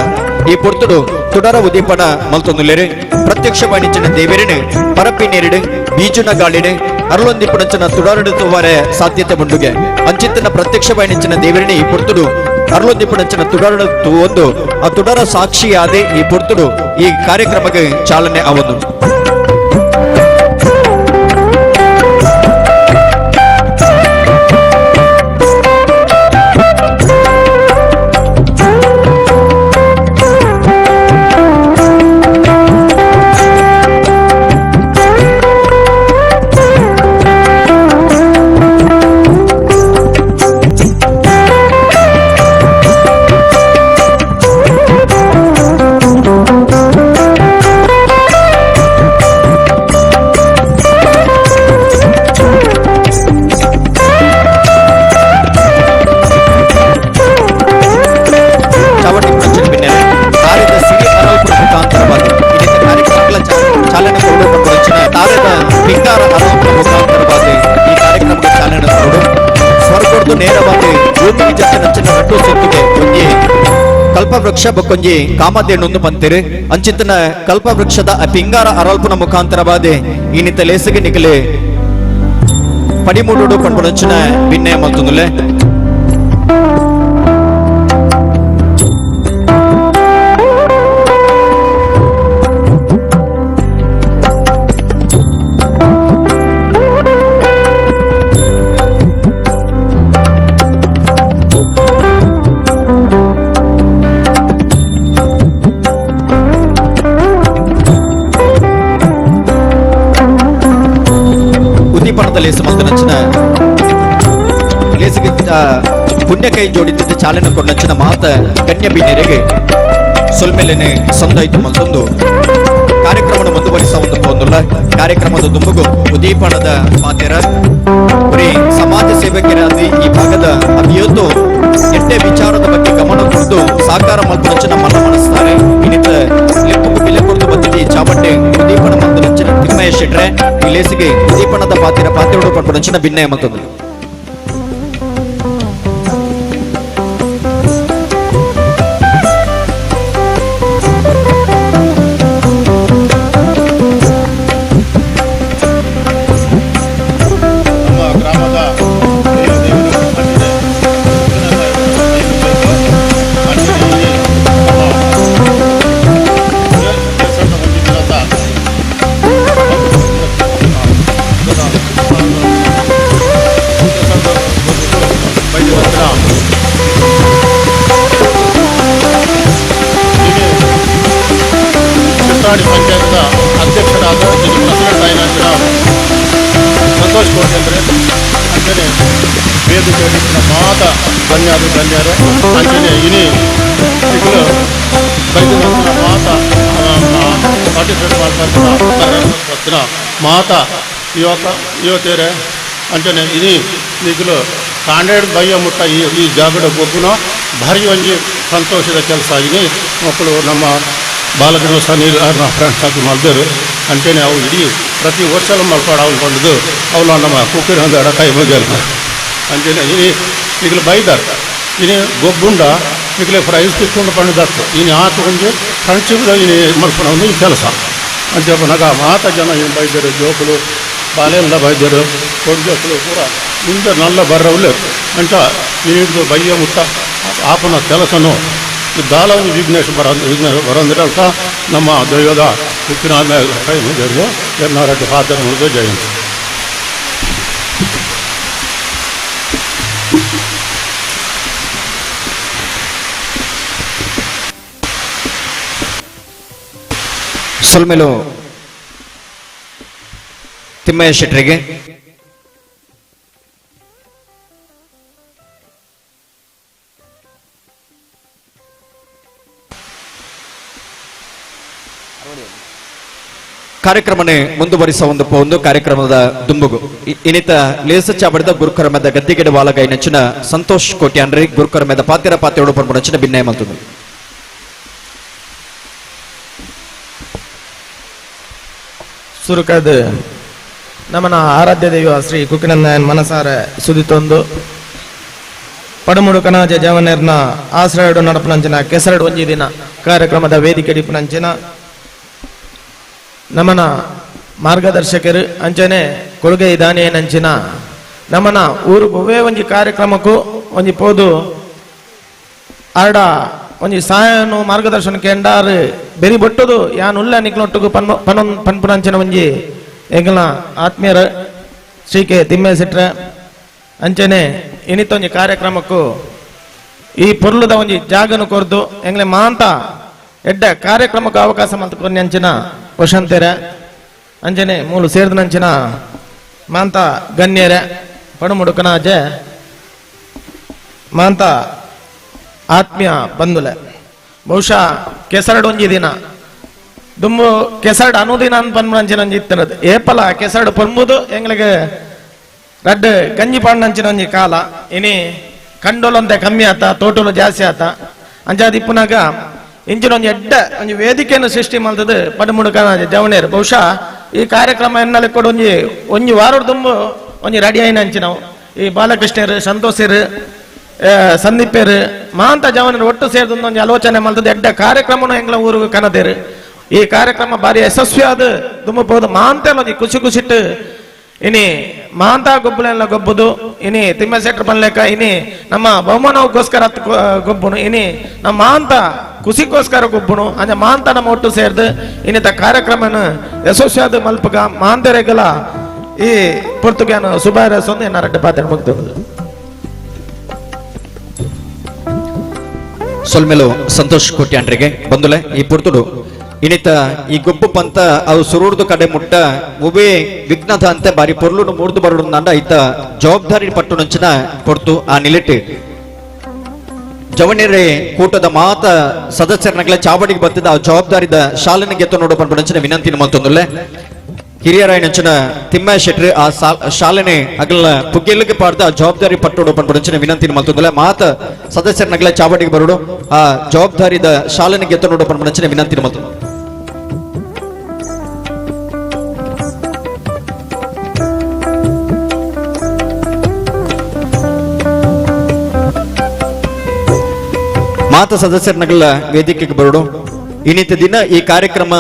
ಈ ಪೊರ್ತುಡು ತುಡರ ಉದೀಪನ ಮಲ್ತೊಂದುಲೇರೆ ಪ್ರತ್ಯಕ್ಷ ವಾಣಿಜ್ಯನ ದೇವರಿನ ಪರಪಿ ನೇರಿಡು ಬೀಜುನ ಗಾಳಿಡು ಅರಳೊಂದಿಪ್ಪುಣಂಚಿನ ತುಡರಡು ತುವಾರೆ ಸಾಧ್ಯತೆ ಮುಂಡುಗೆ ಅಂಚಿತ್ತನ ಪ್ರತ್ಯಕ್ಷ ವಾಣಿಜ್ಯನ ದೇವರಿನ ಈ ಪೊರ್ತುಡು ಅರಳೊಂದಿಪ್ಪುಣಂಚಿನ ತುಡರಡು ಒಂದು ಆ ತುಡರ ಸಾಕ್ಷಿಯಾದೆ ಈ ಪೊರ್ತುಡು ಈ ಕಾರ್ಯಕ್ರಮಕ್ಕೆ ಚಾಲನೆ ಆವೊಂದು. ಕಲ್ಪವೃಕ್ಷ ಬೊಕ್ಕೊಂಜಿ ಕಾಮಧೇನೊಂದು ಪಂತಿರು ಅಂಚಿತನ ಕಲ್ಪವೃಕ್ಷದ ಪಿಂಗಾರ ಅರಲ್ಪುನ ಮುಖಾಂತರವಾದೆ ಇನ್ನಿತ ಲೇಸಿಗೆ ನಿಕಲೆ ಪಡಿಮೂಡು ಪನ್ಪುನಂಚಿನ ಭಿನ್ನಯ ಮಲ್ತೊಂದುಲ್ಲೆ. ಉದ್ದೀಪನದ ಲೇಸು ಮಲ್ತನಂಚಿನ ಲೇಸಿಗೆ ಪುಣ್ಯಕೈ ಜೋಡಿತಿದ್ದ ಚಾಲನೆ ಕೊಂಡಂಚಿನ ಮಾತ ಗಣ್ಯ ಬಿನ್ನೆರೆಗೆ ಸೊಲ್ಮೆಲೆನೆ ಸಂದಾಯಿತು ಮಲ್ತೊಂದು ಕಾರ್ಯಕ್ರಮದ ಮುಂದುವರಿಸ ಒಂದು ಪೋಂದುಲ್ಲ. ಕಾರ್ಯಕ್ರಮದ ದುಂಬುಗು ಉದ್ದೀಪನದ ಪಾತೆರ ಬರೀ ಸಮಾಜ ಸೇವಕರಾದಿ ಈ ಭಾಗದ ಅಭಿಯೊತ್ತು ಎಟ್ಟೆ ವಿಚಾರದ ಬಗ್ಗೆ ಗಮನ ಕೊಟ್ಟು ಸಾಕಾರ ಮಲ್ಪನಂಚಿನ ಮಲ್ಲ ಮನಸ್ತಾರೆ ಇನ್ನಿತ ಲೆಪ್ಪು ಬೆಲೆ ಕೊಡ್ದು ಬಂದಿದ್ದಿ ಚಾವಟ್ಟೆ ಉದ್ದೀಪನ ಮಲ್ತನಂಚಿನ ತಿಮ್ಮಯ್ಯ ಶೆಟ್ರೆ ಈ ಲೇಸಿಗೆ ಉದ್ದೀಪನದ ಪಾತಿರ ಪಾತಿರೋಡು ಪನ್ಪುನಂಚಿನ ಭಿನ್ನಯ ಮಲ್ತೊಂದು. ನಮ್ಮ ಗ್ರಾಮದ ದೇವರು ಚಿತ್ರಾಡಿ ಪಂಚಾಯತ್ನ ಅಧ್ಯಕ್ಷರಾದ ಪ್ರೆಸಿಡೆಂಟ್ అయిన ಸಂತೋಷ್ ಕೋಟೆ ಅಂದರೆ ಅಂಚನೆ ವೇದಿಕೆ ಮಾತ ಧನ್ಯರು ಧನ್ಯರು ಅಂಚನೆ ಇನಿ ಇಗಳು ಬೈದಿನ ಮಾತ ಪಾರ್ಟಿಸಿಪೇಟ್ ಮಾಡ್ತಾ ಮಾತ ಯುವಕ ಯುವತಿಯರೇ ಅಂಚನೆ ಇನಿ ಈಗಲೂ ಕಾಂಡೇಡ್ ಬಯ್ಯ ಮುಟ್ಟ ಈ ಈ ಜಾಗಡ ಗೊಬ್ಬುನ ಭಾರಿ ಒಂಜಿ ಸಂತೋಷದ ಕೆಲಸ. ಇನಿ ಮಕ್ಕಳು ನಮ್ಮ ಬಾಲಕರು ಸನೀಲ್ ಅವ್ರನ್ನ ಫ್ರೆಂಡ್ಸ್ ಆಗಿ ಮಲ್ದರು ಅಂಚನೆ ಅವು ಇಡೀ ಪ್ರತಿ ವರ್ಷ ಮಲ್ಪಾಡ ಅವ್ನು ಕೊಂಡಿದ್ದು ಅವಳು ನಮ್ಮ ಕುಕ್ಕಿನ ಒಂದು ಎಡಕಾಯಿ ಮುಗಿಯಲ್ಲ ಅಂಚನೆ ಇನಿ ಈಗಲೂ ಬೈದಾರ ಇನಿ ಗೊಬ್ಬುಂಡ ಈಗಲೇ ಪ್ರೈಸ್ ತಿಕ್ಕೊಂಡು ಪಂಡದತ್ತು ಇನಿ ಆತ ಒಂಜಿ ಫ್ರೆಂಡ್ಶಿಪ್ ಇನಿ ಮಲ್ಪುನ ಒಂದು ಈ ಕೆಲಸ ಅಂಚೆ ಮಾತ ಜನ ಏನು ಬೈದರು ಜೋಕುಲು ಬಾಲೆಲ್ಲ ಬೈದರು ಜೋಕುಲು ಪೂರ ಮುಂದೆ ನಲ್ಲ ಬರ್ರವ್ಲು ಅಂಚ ಇನಿಡ್ದು ಬಯ್ಯ ಮುಟ್ಟ ಆಪನ ಕೆಲಸನು ದಾಲ ವಿಘ್ನೇಶ್ ಬರ ವಿಘ್ನೇಶ ಬರಂದ್ರೆ ಅಂತ ನಮ್ಮ ದೈವದ ಉಪ್ಪಿನ ಕೈ ಮುಗಿದು ಎನ್ನಾರಡ್ಡಿ ಫಾದರ್ ಮುಗಿದು ಜಯಂತಿ. ಸೊಲ್ಮೆಲು ತಿಮ್ಮಯ್ಯ ಶೆಟ್ಟರಿಗೆ. ಕಾರ್ಯಕ್ರಮನೇ ಮುಂದುವರಿಸ ಒಂದು ಒಂದು ಕಾರ್ಯಕ್ರಮದ ದುಂಬುಗು ಇನ್ನಿತ ಲೇಸ ಚಾಬಡಿದ ಗುರುಕರಮದ ಗದ್ದಿಗೆಡ ವಾಲಗೈ ನೆಚ್ಚಿನ ಸಂತೋಷ್ ಕೋಟ್ಯಾನ್ರಿ ಗುರುಕರಮದ ಪಾತಿರ ಪಾತಿಯೋಡು ಪನ್ಪು ನೆಚ್ಚಿನ ಭಿನ್ನಯ ಮಲ್ತುಂಡು. ಸುರುಕದ ನಮ್ಮನ ಆರಾಧ್ಯ ದೈವ ಶ್ರೀ ಕುಕ್ಕಿನಂದಯನ್ ಮನಸಾರ ಸುದಿತೊಂದು ಪಡಮುಡು ಕನಾಜ ಜವನೇರ್ನ ಆಶ್ರಯಡು ನಡಪನಂಚಿನ ಕೆಸರಡು ಒಂಜಿ ದಿನ ಕಾರ್ಯಕ್ರಮದ ವೇದಿಕೆ ಡಿಪನಂಚಿನ ನಮ್ಮನ ಮಾರ್ಗದರ್ಶಕರು ಅಂಚನೆ ಕೊಡುಗೆ ದಾನಿಯನಂಚಿನ ನಮ್ಮನ ಊರು ಒವ್ವೇ ಒಂಜಿ ಕಾರ್ಯಕ್ರಮಕ್ಕೂ ಒಂಜಿ ಪೋದು ಆರ್ಡ ಒಂಜಿ ಸಹಾಯನು ಮಾರ್ಗದರ್ಶನ ಕೆಂಡಾರು ಬೆರಿ ಬೊಟ್ಟದು ಯಾನ್ ಉಲ್ಲ ನಿಕ್ಲೊಟ್ಟುಗು ಪನ್ ಪನೊನ್ ಪನ್ಪುನಂಚಿನ ಒಂಜಿ ಎಂಕಲ್ನ ಆತ್ಮೀಯರ ಶ್ರೀ ಕೆ ತಿಮ್ಮೆ ಸೆಟ್ರ ಅಂಚನೆ ಇನಿತೊಂಜಿ ಕಾರ್ಯಕ್ರಮಕ್ಕೂ ಈ ಪೊರ್ಲುದ ಒಂಜಿ ಜಾಗನು ಕೊರ್ದು ಎಂಗ್ಲೆ ಮಾಂತ ಎಡ್ಡ ಕಾರ್ಯಕ್ರಮಕ್ಕೆ ಅವಕಾಶ ಮಲ್ತ್ ಕೊರ್ನಿ ವಶಂತೆರ ಅಂಚನೆ ಮೂಲು ಸೇರ್ದನಂಚಿನ ಮಾಂತ ಗಣ್ಯರ ಪಡುಮುಡುಕನಾಜೆ ಮಾಂತ ಆತ್ಮೀಯ ಬಂಧುಲೆ. ಬಹುಶಃ ಕೆಸರಡು ಒಂಜಿ ದಿನ ದುಮ್ಮು ಕೆಸರಡು ಅನುದಿನ ಅಂತ ಪನ್ಮಂಚಿನ ಒಂಜಿ ಇತ್ತಿನದು ಏಪಲ ಕೆಸರಡು ಪೊಂಬುದು ಎಂಗ್ಲಿಗೆ ರಡ್ಡ್ ಗಂಜಿ ಪಾಂಡಂಚಿನ ಒಂಜಿ ಕಾಲ ಇನಿ ಕಂಡೋಲಂತೆ ಕಮ್ಮಿ ಆತ ತೋಟಲು ಜಾಸ್ತಿ ಆತ ಅಂಚಾದಿಪ್ಪುನಾಗ ಇಂಚಿನ ಒಂಜಿ ಎಡ್ಡ ಒಂಜಿ ವೇದಿಕೆಯನ್ನು ಸೃಷ್ಟಿ ಮಲ್ತದು ಪಡುಮುಡುಕನ ಜವನೇರು. ಬಹುಶಃ ಈ ಕಾರ್ಯಕ್ರಮ ಎನ್ನಲೆ ಕೂಡ ಒಂಜಿ ಒಂಜಿ ವಾರದ ದುಂಬು ಒಂಜಿ ರೆಡಿ ಆಯಿನ ಅಂಚಿನವು ಈ ಬಾಲಕೃಷ್ಣರು ಸಂತೋಷರು ಸಂದೀಪೇರು ಮಾಂತ ಜವನರು ಒಟ್ಟು ಸೇರಿದ ಒಂಜಿ ಆಲೋಚನೆ ಮಲ್ತದ ಎಡ್ಡ ಕಾರ್ಯಕ್ರಮನ ಎಂಗ್ಲ ಊರು ಕನದೇರು. ಈ ಕಾರ್ಯಕ್ರಮ ಬಾರಿ ಯಶಸ್ವಿಯಾದ ದುಮ್ಮಬಹುದು ಮಾಂತೆಲ್ಲ ಒಂಜಿ ಖುಷಿ ಖುಷಿಟ್ಟು ಇನಿ ಮಾಂತ ಗೊಬ್ಬಲೆಲ್ಲ ಗೊಬ್ಬುದು ಇನಿ ತಿಮ್ಮ ಶೆಟ್ರ್ ಬನ್ಲೇಕ ಇನಿ ನಮ್ಮ ಬಹುಮಾನಕ್ಕೋಸ್ಕರ ಗೊಬ್ಬುನು ಇನಿ ನಮ್ಮ ಮಾಂತ ಖುಷಿಗೋಸ್ಕರ ಗೊಬ್ಬುನು ಅಂಜ ಮಾಂತ ನಮ್ಮ ಒಟ್ಟು ಸೇರ್ದು ಇನ್ನಿತ ಕಾರ್ಯಕ್ರಮನ ಯಶಸ್ವಿಯಾದ ಮಲ್ಪಗ ಮಾಂತೆರೆಗಲ ಈ ಪೊರ್ತುಗ್ಯಾನ ಸುಬಾರಸ್ ಒಂದು ಎನ್ನ ಪಾತ್ರ ಮುಗ್ದು. ಸೊಲ್ಮೆಲು ಸಂತೋಷ್ ಕೋಟ್ಯಾಂಡ್ರಿಗೆ ಬಂದುಲೆ ಈ ಪುರ್ತುಡು ಇನಿತ ಈ ಗೊಬ್ಬು ಪಂತ ಅವು ಸುರೂರ್ದು ಕಡೆ ಮುಟ್ಟ ಒಬ್ಬೇ ವಿಘ್ನದ ಅಂತೆ ಬಾರಿ ಪೊರ್ಲುನು ಮೂರ್ದು ಬರಡು ನಂಡ ಐತ ಜವಾಬ್ದಾರಿ ಪಟ್ಟು ನಂಚಿನ ಪೊರ್ತು ಆ ನಿಲಿಟ್ಟು ಜವಣಿರೆ ಕೂಟದ ಮಾತ ಸದಸ್ಯರನಗಲ ಚಾವಡಿಗೆ ಬತ್ತಿದ ಆ ಜವಾಬ್ದಾರಿದ ಶಾಲೆನ ಗೆತ್ತು ನೋಡು ಪನ್ಪು ವಿನಂತಿ ಮಲ್ತೊಂದುಲ್ಲೆ. ಹಿರಿಯರಾಯನಂಚಿನ ತಿಮ್ಮ ಶೆಟ್ರಿ ಆ ಶಾಲೆನೆ ಅಗಲ ಪುಗ್ಗೆಲ್ಲಿಗೆ ಪಾಡ್ದ ಆ ಜವಾಬ್ದಾರಿ ಪಟ್ಟೋಡು ಪನ್ಪು ವಿನಂತಿ ಮಲ್ತೊಂದುಲ್ಲೆ. ಮಾತ ಸದಸ್ಯರನಗಲ ಚಾವಡಿಗೆ ಬರೋಡು ಆ ಜವಾಬ್ದಾರಿದ ಶಾಲೆನ ಗೆತ್ತು ನೋಡು ಪನ್ಪು ವಿನಂತಿ ಮಲ್ತೊಂದು. ಮಾತ ಸದಸ್ಯರನಗಲ ವೇದಿಕೆಗೆ ಬರೋಡು. ಇನ್ನಿತ ದಿನ ಈ ಕಾರ್ಯಕ್ರಮ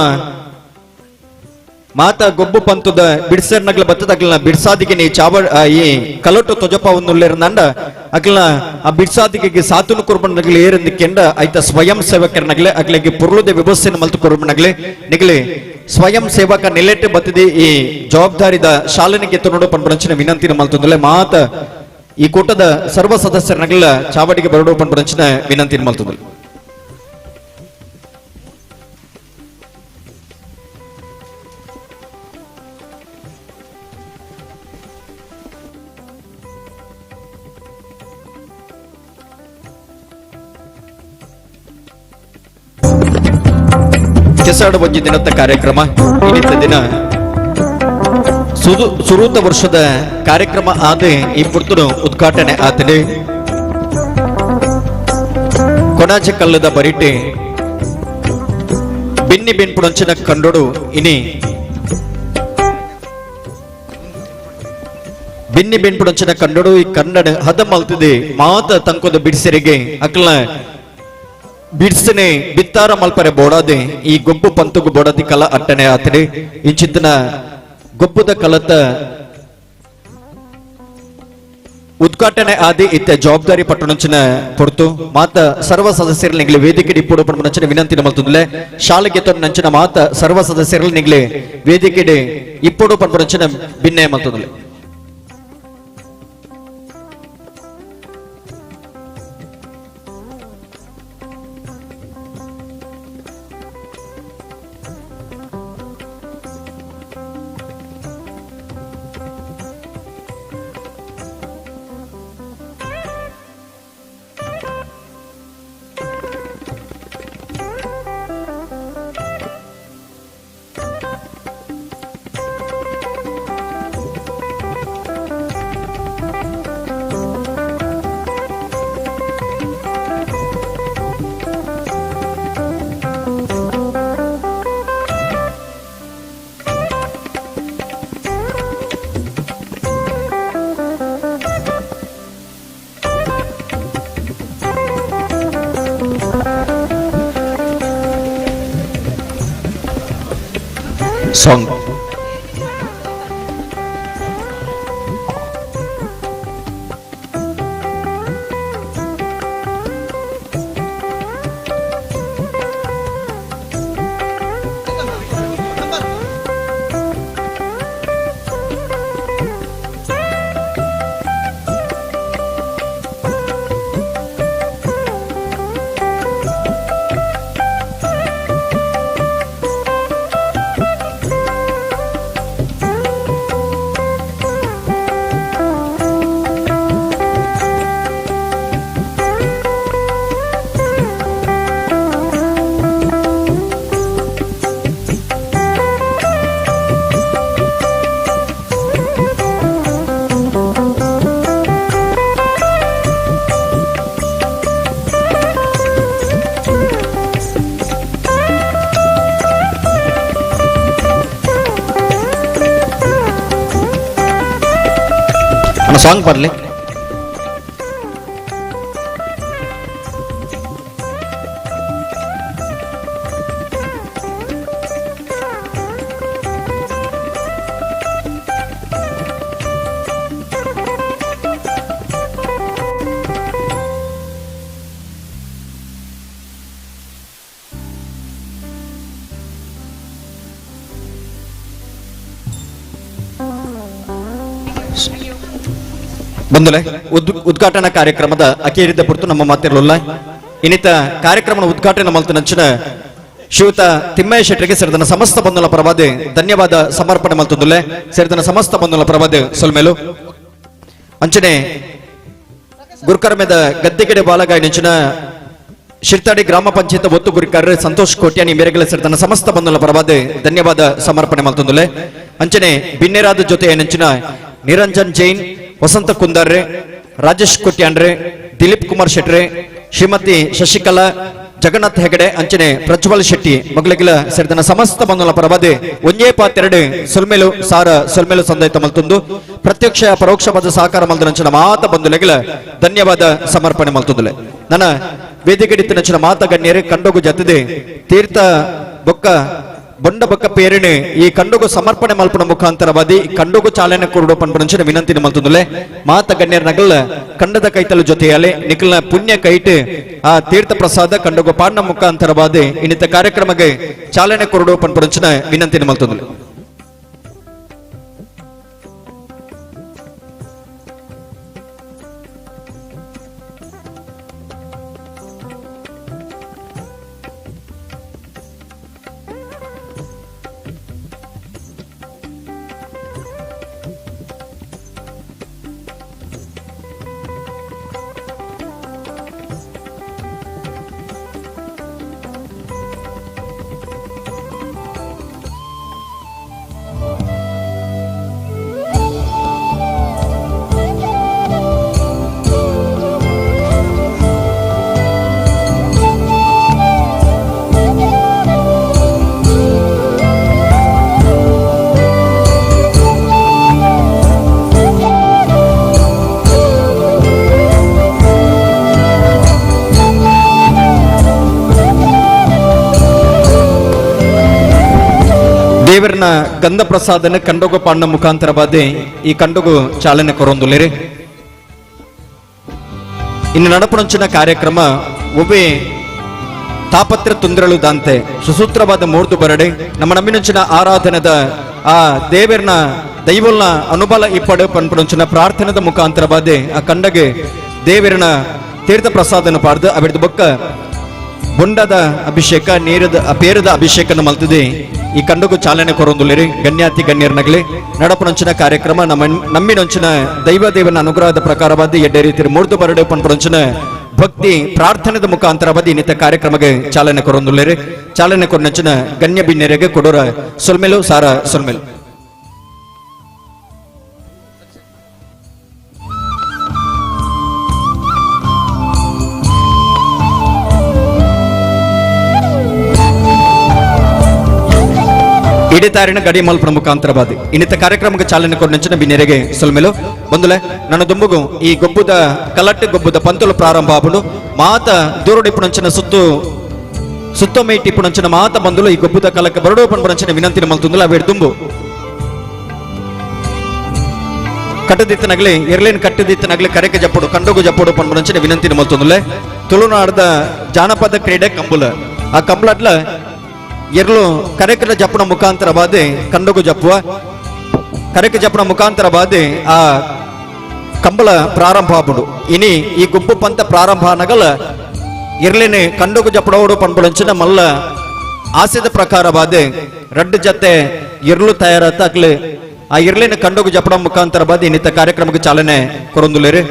ಮಾತ ಗೊಬ್ಬು ಪಂತದ ಬಿಡ್ಸರ್ನಗ್ಲ ಬತ್ತದಗ್ಲ ಬಿಡ್ಸಾದಿಗೆ ನೀ ಚಾವ ಈ ಕಲಟು ತೊಜಪ ಒಂದುಲ್ಲೇರ್ನಂಡ ಅಗ್ಲ ಆ ಬಿಡ್ಸಾದಿಗೆ ಸಾತುನು ಕುರ್ಬನಗ್ಲ ಏರಂದು ಕೆಂಡ ಐತ ಸ್ವಯಂ ಸೇವಕರನಗ್ಲೆ ಅಗ್ಲಿಗೆ ಪುರ್ಲುದ ವ್ಯವಸ್ಥೆನ ಮಲ್ತು ಕುರ್ಬನಗ್ಲೆ ನಿಗಲೆ ಸ್ವಯಂ ಸೇವಕ ನಿಲೆಟ್ಟು ಬತ್ತಿದೆ ಈ ಜವಾಬ್ದಾರಿದ ಶಾಲೆನಿಗೆ ನೋಡು ಪನ್ಪುರಂಚಿನ ವಿನಂತಿನ ಮಲ್ತೊಂದುಲ್ಲೆ. ಮಾತ ಈ ಕೂಟದ ಸರ್ವ ಸದಸ್ಯರನಗ್ಲ ಚಾವಡಿಗೆ ಬರಡು ಪನ್ಪುರಂಚಿನ ವಿನಂತಿನ ಮಲ್ತೊಂದುಲ್ಲೆ. ಕೆಸಾಡು ಒಂಜಿ ದಿನದ ಕಾರ್ಯಕ್ರಮ ಇನ್ನಿತ ದಿನ ಸುರೂತ ವರ್ಷದ ಕಾರ್ಯಕ್ರಮ ಆದ ಈ ಪುರ್ತುನು ಉದ್ಘಾಟನೆ ಆತನೆ. ಕೊಣಾಜೆ ಕಲ್ಲದ ಬರಿಟೆ ಬೆನ್ನಿ ಬೆನ್ಪುಡಂಚಿನ ಕಂಡೋಡು ಇನಿ ಬೆನ್ನಿ ಬೆನ್ಪುಡಂಚಿನ ಕಂಡೋಡು ಈ ಕನ್ನಡ ಹದ ಮಲ್ತಿದೆ ಮಾತ ತಂಕೋದ ಬಿಡಿಸರಿಗೆ ಅಕ್ಲ ಬಿಡ್ಸನೆ ಬಿತ್ತಾರ ಮಲ್ಪರೆ ಬೋಡಾದೆ ಈ ಗೊಬ್ಬು ಪಂತುಗು ಬೋಡಾದಿ ಕಲ ಅಟ್ಟನೆ ಆತನೆ. ಇಂಚಿತ್ತಿನ ಗೊಬ್ಬುದ ಕಲತ ಉದ್ಘಾಟನೆ ಆದಿ ಇತ್ತ ಜವಾಬ್ದಾರಿ ಪಟ್ಟಣಂಚಿನ ಪೊರ್ತು ಮಾತ ಸರ್ವ ಸದಸ್ಯರು ನಿಗ್ಲಿ ವೇದಿಕೆ ಇಪ್ಪುಡು ಪಂಚಿನ ವಿನಂತಿ ಮಲ್ತುಂದುಲೆ. ಶಾಲೆಗೆ ನಂಚಿನ ಮಾತ ಸರ್ವ ಸದಸ್ಯರು ನಿಗ್ಲಿ ವೇದಿಕೆ ಇಪ್ಪುಡು ಪಂಚಿನ ಭಿನ್ನೆ ಮಲ್ತುಂದುಲೆ. Song song ಪಾಡ್ಲಿ. ಬಂದುಲೆ ಉದ್ಘಾಟನಾ ಕಾರ್ಯಕ್ರಮದ ಅಕೇರಿದ ಪುರ್ತು ನಮ್ಮ ಮಾತಿರಲಿಲ್ಲ. ಇನ್ನಿತ ಕಾರ್ಯಕ್ರಮದ ಉದ್ಘಾಟನೆ ಮಲ್ತನಂಚಿನ ಶ್ರೀಯುತ ತಿಮ್ಮಯ್ಯ ಶೆಟ್ಟರಿಗೆ ಸೇರಿದನ ಸಮಸ್ತ ಬಂಧುಲ ಪರವಾದ ಧನ್ಯವಾದ ಸಮರ್ಪಣೆ ಮಲ್ತುಂದುಲ್ಲೆ. ಸೇರಿದನ ಸಮಸ್ತ ಬಂಧುಲ ಪರವಾದ ಸೊಲ್ಮೇಲು. ಅಂಚನೆ ಗುರುಕರ್ಮೆದ ಗದ್ದೆಗೆಡೆ ಬಾಲಗಾಯಿ ನಂಚಿನ ಶಿರ್ತಾಡಿ ಗ್ರಾಮ ಪಂಚಾಯತ್ ಒತ್ತು ಗುರಿಕಾರರು ಸಂತೋಷ್ ಕೋಟ್ಯಾನಿ ಮೇರೆಗಳ ಸೇರಿದನ ಸಮಸ್ತ ಬಂಧುಲ ಪರವಾದ ಧನ್ಯವಾದ ಸಮರ್ಪಣೆ ಮಲ್ತುಂದುಲ್ಲೆ. ಅಂಚನೆ ಬಿನ್ನೆರಾದ ಜೊತೆ ನಂಚಿನ ನಿರಂಜನ್ ಜೈನ್, ವಸಂತ ಕುಂದಾರ್ರೆ, ರಾಜೇಶ್ ಕೋಟ್ಯಾನ್ರೆ, ದಿಲೀಪ್ ಕುಮಾರ್ ಶೆಟ್ರೆ, ಶ್ರೀಮತಿ ಶಶಿಕಲಾ, ಜಗನ್ನಾಥ್ ಹೆಗಡೆ, ಅಂಚನೆ ಪ್ರಜ್ವಲ್ ಶೆಟ್ಟಿ ಮಗಳಿಗೆಲ್ಲ ಸೇರಿದನ ಸಮಸ್ತ ಬಂಧುಲ ಪರವಾದ ಒಂದೇ ಪಾತ್ರೆರಡು ಸೊಲ್ಮೇಲು ಸಾರ ಸೊಲ್ಮೇಲು ಸಂದಾಯ್ತ ಮಲ್ತುಂದು ಪ್ರತ್ಯಕ್ಷ ಪರೋಕ್ಷವಾದ ಸಹಕಾರ ಮಲ್ದನಂಚಿನ ಮಾತ ಬಂಧುಲೆಗಳ ಧನ್ಯವಾದ ಸಮರ್ಪಣೆ ಮಲ್ತುಂದುಲೆ. ನನ್ನ ವೇದಿಕೆಡಿತ್ತಿನಂಚಿನ ಮಾತ ಗಣ್ಯರು ಕಂಡೋಗು ಜತ್ತದೆ ತೀರ್ಥ ಬೊಕ್ಕ ಬೊಂಡ ಬೊಕ್ಕ ಪೇರಣೆ ಈ ಕಂಡುಗು ಸಮರ್ಪಣೆ ಮಲ್ಪನ ಮುಖಾಂತರವಾದಿ ಕಂಡುಗು ಚಾಲನೆ ಕೊರಡು ಪನ್ಪನಂಚಿನ ವಿನಂತಿನ ಮಲ್ತುಂದುಲೆ. ಮಾತ ಗಣ್ಯರ ನಗಲ ಕಂಡದ ಕೈತಲ ಜೊತೆಯಲ್ಲಿ ನಿಖಲ್ನ ಪುಣ್ಯ ಕೈಟ್ ಆ ತೀರ್ಥ ಪ್ರಸಾದ ಕಂಡುಗು ಪಾಂಡ ಮುಖಾಂತರವಾದಿ ಇನ್ನಿತ ಕಾರ್ಯಕ್ರಮಕ್ಕೆ ಚಾಲನೆ ಕೊರಡು ಪನ್ಪನಂಚಿನ ವಿನಂತಿನ ಮಲ್ತುಂದುಲೆ. ದೇವರನ ಗಂಧ ಪ್ರಸಾದನ ಕಂಡೋಗು ಪಾಂಡ ಮುಖಾಂತರವಾದ ಈ ಕಂಡೋಗು ಚಾಲನೆ ಕೊರೊಂದುಲೇರಿ. ಇನ್ನು ನಡಪುಣಂಚಿನ ಕಾರ್ಯಕ್ರಮ ಒಬ್ಬೆ ತಾಪತ್ರ ತೊಂದರಳು ದಾಂತೆ ಸುಸೂತ್ರವಾದ ಮೂರ್ತು ಬರಡೆ ನಮ್ಮ ನಮ್ಮಿನಂಚಿನ ಆರಾಧನದ ಆ ದೇವರನ ದೈವಲ್ನ ಅನುಬಲ ಇಪ್ಪಡು ಪನ್ಪುಣಂಚಿನ ಪ್ರಾರ್ಥನೆದ ಮುಖಾಂತರವಾದ ಆ ಕಂಡಗೆ ದೇವರನ ತೀರ್ಥ ಪ್ರಸಾದನ ಪಾಡ್ದು ಅವಿಡ್ದು ಬೊಕ್ಕ ಬೊಂಡದ ಅಭಿಷೇಕ ನೀರದ ಪೇರದ ಅಭಿಷೇಕನ ಮಲ್ತದೆ ಈ ಕಂಡಗು ಚಾಲನೆ ಕೊರೊಂದುಲೇರಿ. ಗಣ್ಯಾತಿ ಗಣ್ಯರ್ನಗಲಿ ನಡಪುಣಂಚಿನ ಕಾರ್ಯಕ್ರಮ ನಮ್ಮ ನಮ್ಮಿನೊಂಚಿನ ದೈವ ದೇವನ ಅನುಗ್ರಹದ ಪ್ರಕಾರವಾದ ಎಡ್ಡೆ ರೀತಿ ಮೂರ್ತು ಬರಡೆ ಪನ್ಪುಣಂಚಿನ ಭಕ್ತಿ ಪ್ರಾರ್ಥನೆದ ಮುಖಾಂತರವಾದ ಇನ್ನಿತ ಕಾರ್ಯಕ್ರಮಕ್ಕೆ ಚಾಲನೆ ಕೊರೊಂದುಲೇರಿ. ಚಾಲನೆ ಕೊರನಂಚಿನ ಗಣ್ಯ ಬಿನ್ನೆರೆಗೆ ಕೊಡೋರ ಸೊಲ್ಮೆಲು ಸಾರ ಸೊಲ್ಮೆಲು. ಇಡಿತಾರಿನ ಗಡಿ ಮಲ್ಪನ ಮುಖಾಂತರವಾದಿ ಇನ್ನಿತ ಕಾರ್ಯಕ್ರಮಕ್ಕೆ ಚಾಲನೆ ಕೊಡಿನ ಬಿನ್ನೆರೆಗೆ ಸೊಲ್ಮೆಲು. ಬಂದುಲೆ ನನ್ನ ದುಂಬುಗು ಈ ಗೊಬ್ಬುದ ಕಲಟ್ಟೆ ಗೊಬ್ಬುದ ಪಂತಲು ಪ್ರಾರಂಭ ಆಪುಂಡು. ಮಾತ ದೂರಡಿಪುಣಂಚಿನ ಸುತ್ತು ಸುತ್ತಮೈಟಿಪುಣಂಚಿನ ಮಾತ ಬಂದುಲು ಈ ಗೊಬ್ಬುದ ಕಲಕ್ಕೆ ಬರಡು ಪನ್ಪುಣಂಚಿನ ವಿನಂತಿನ ಮಲ್ತುಂದುಲ. ಅವೇಡ್ ದುಂಬು ಕಟ್ಟದಿತ್ತನಗಲಿ ಎರ್ಲೇನ್ ಕಟ್ಟದಿತ್ತನಗಲಿ ಕರೆಕೆ ಜಪ್ಪುಡು ಕಂಡೋಗು ಜಪ್ಪುಡು ಪನ್ಪುಣಂಚಿನ ವಿನಂತಿನ ಮಲ್ತುಂದುಲೆ. ತುಳುನಾಡದ ಜಾನಪದ ಕ್ರೀಡೆ ಕಂಬುಲ. ಆ ಕಂಬಳಟ್ಲ ಎರ್ಲು ಕರೆಕಲ ಜಪ್ಪುನ ಮುಖಾಂತರವಾದ ಕಂಡೋಗು ಜಪ್ಪುವ ಕರೆಕ ಜಪ್ಪುನ ಮುಖಾಂತರವಾದ ಆ ಕಂಬಳ ಪ್ರಾರಂಭ ಆಪುಂಡು. ಇನಿ ಈ ಗುಂಪು ಪಂತ ಪ್ರಾರಂಭ ನಗಲ ಎರ್ಲೇನೆ ಕಂಡೋಗು ಜಪ್ಪಡೋಡು ಪನ್ಪುಣಂಚಿನ ಮಲ್ಲ ಆಸೆದ ಪ್ರಕಾರವಾದ ರಡ್ಡು ಜತೆ ಎರ್ಲು ತಯಾರಾತ ಅಕ್ಲೆ ಆ ಎರ್ಲೇನೆ ಕಂಡೋಗು ಜಪ್ಪಡ ಮುಖಾಂತರವಾದ ಇನ್ನಿತ ಕಾರ್ಯಕ್ರಮಕ್ಕೆ ಚಾಲನೆ ಕೊರೊಂದುಲೇರಿ.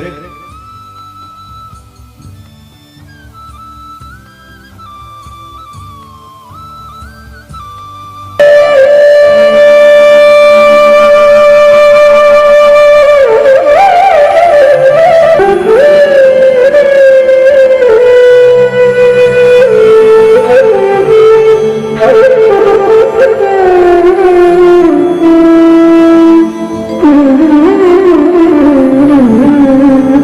Mm-hmm.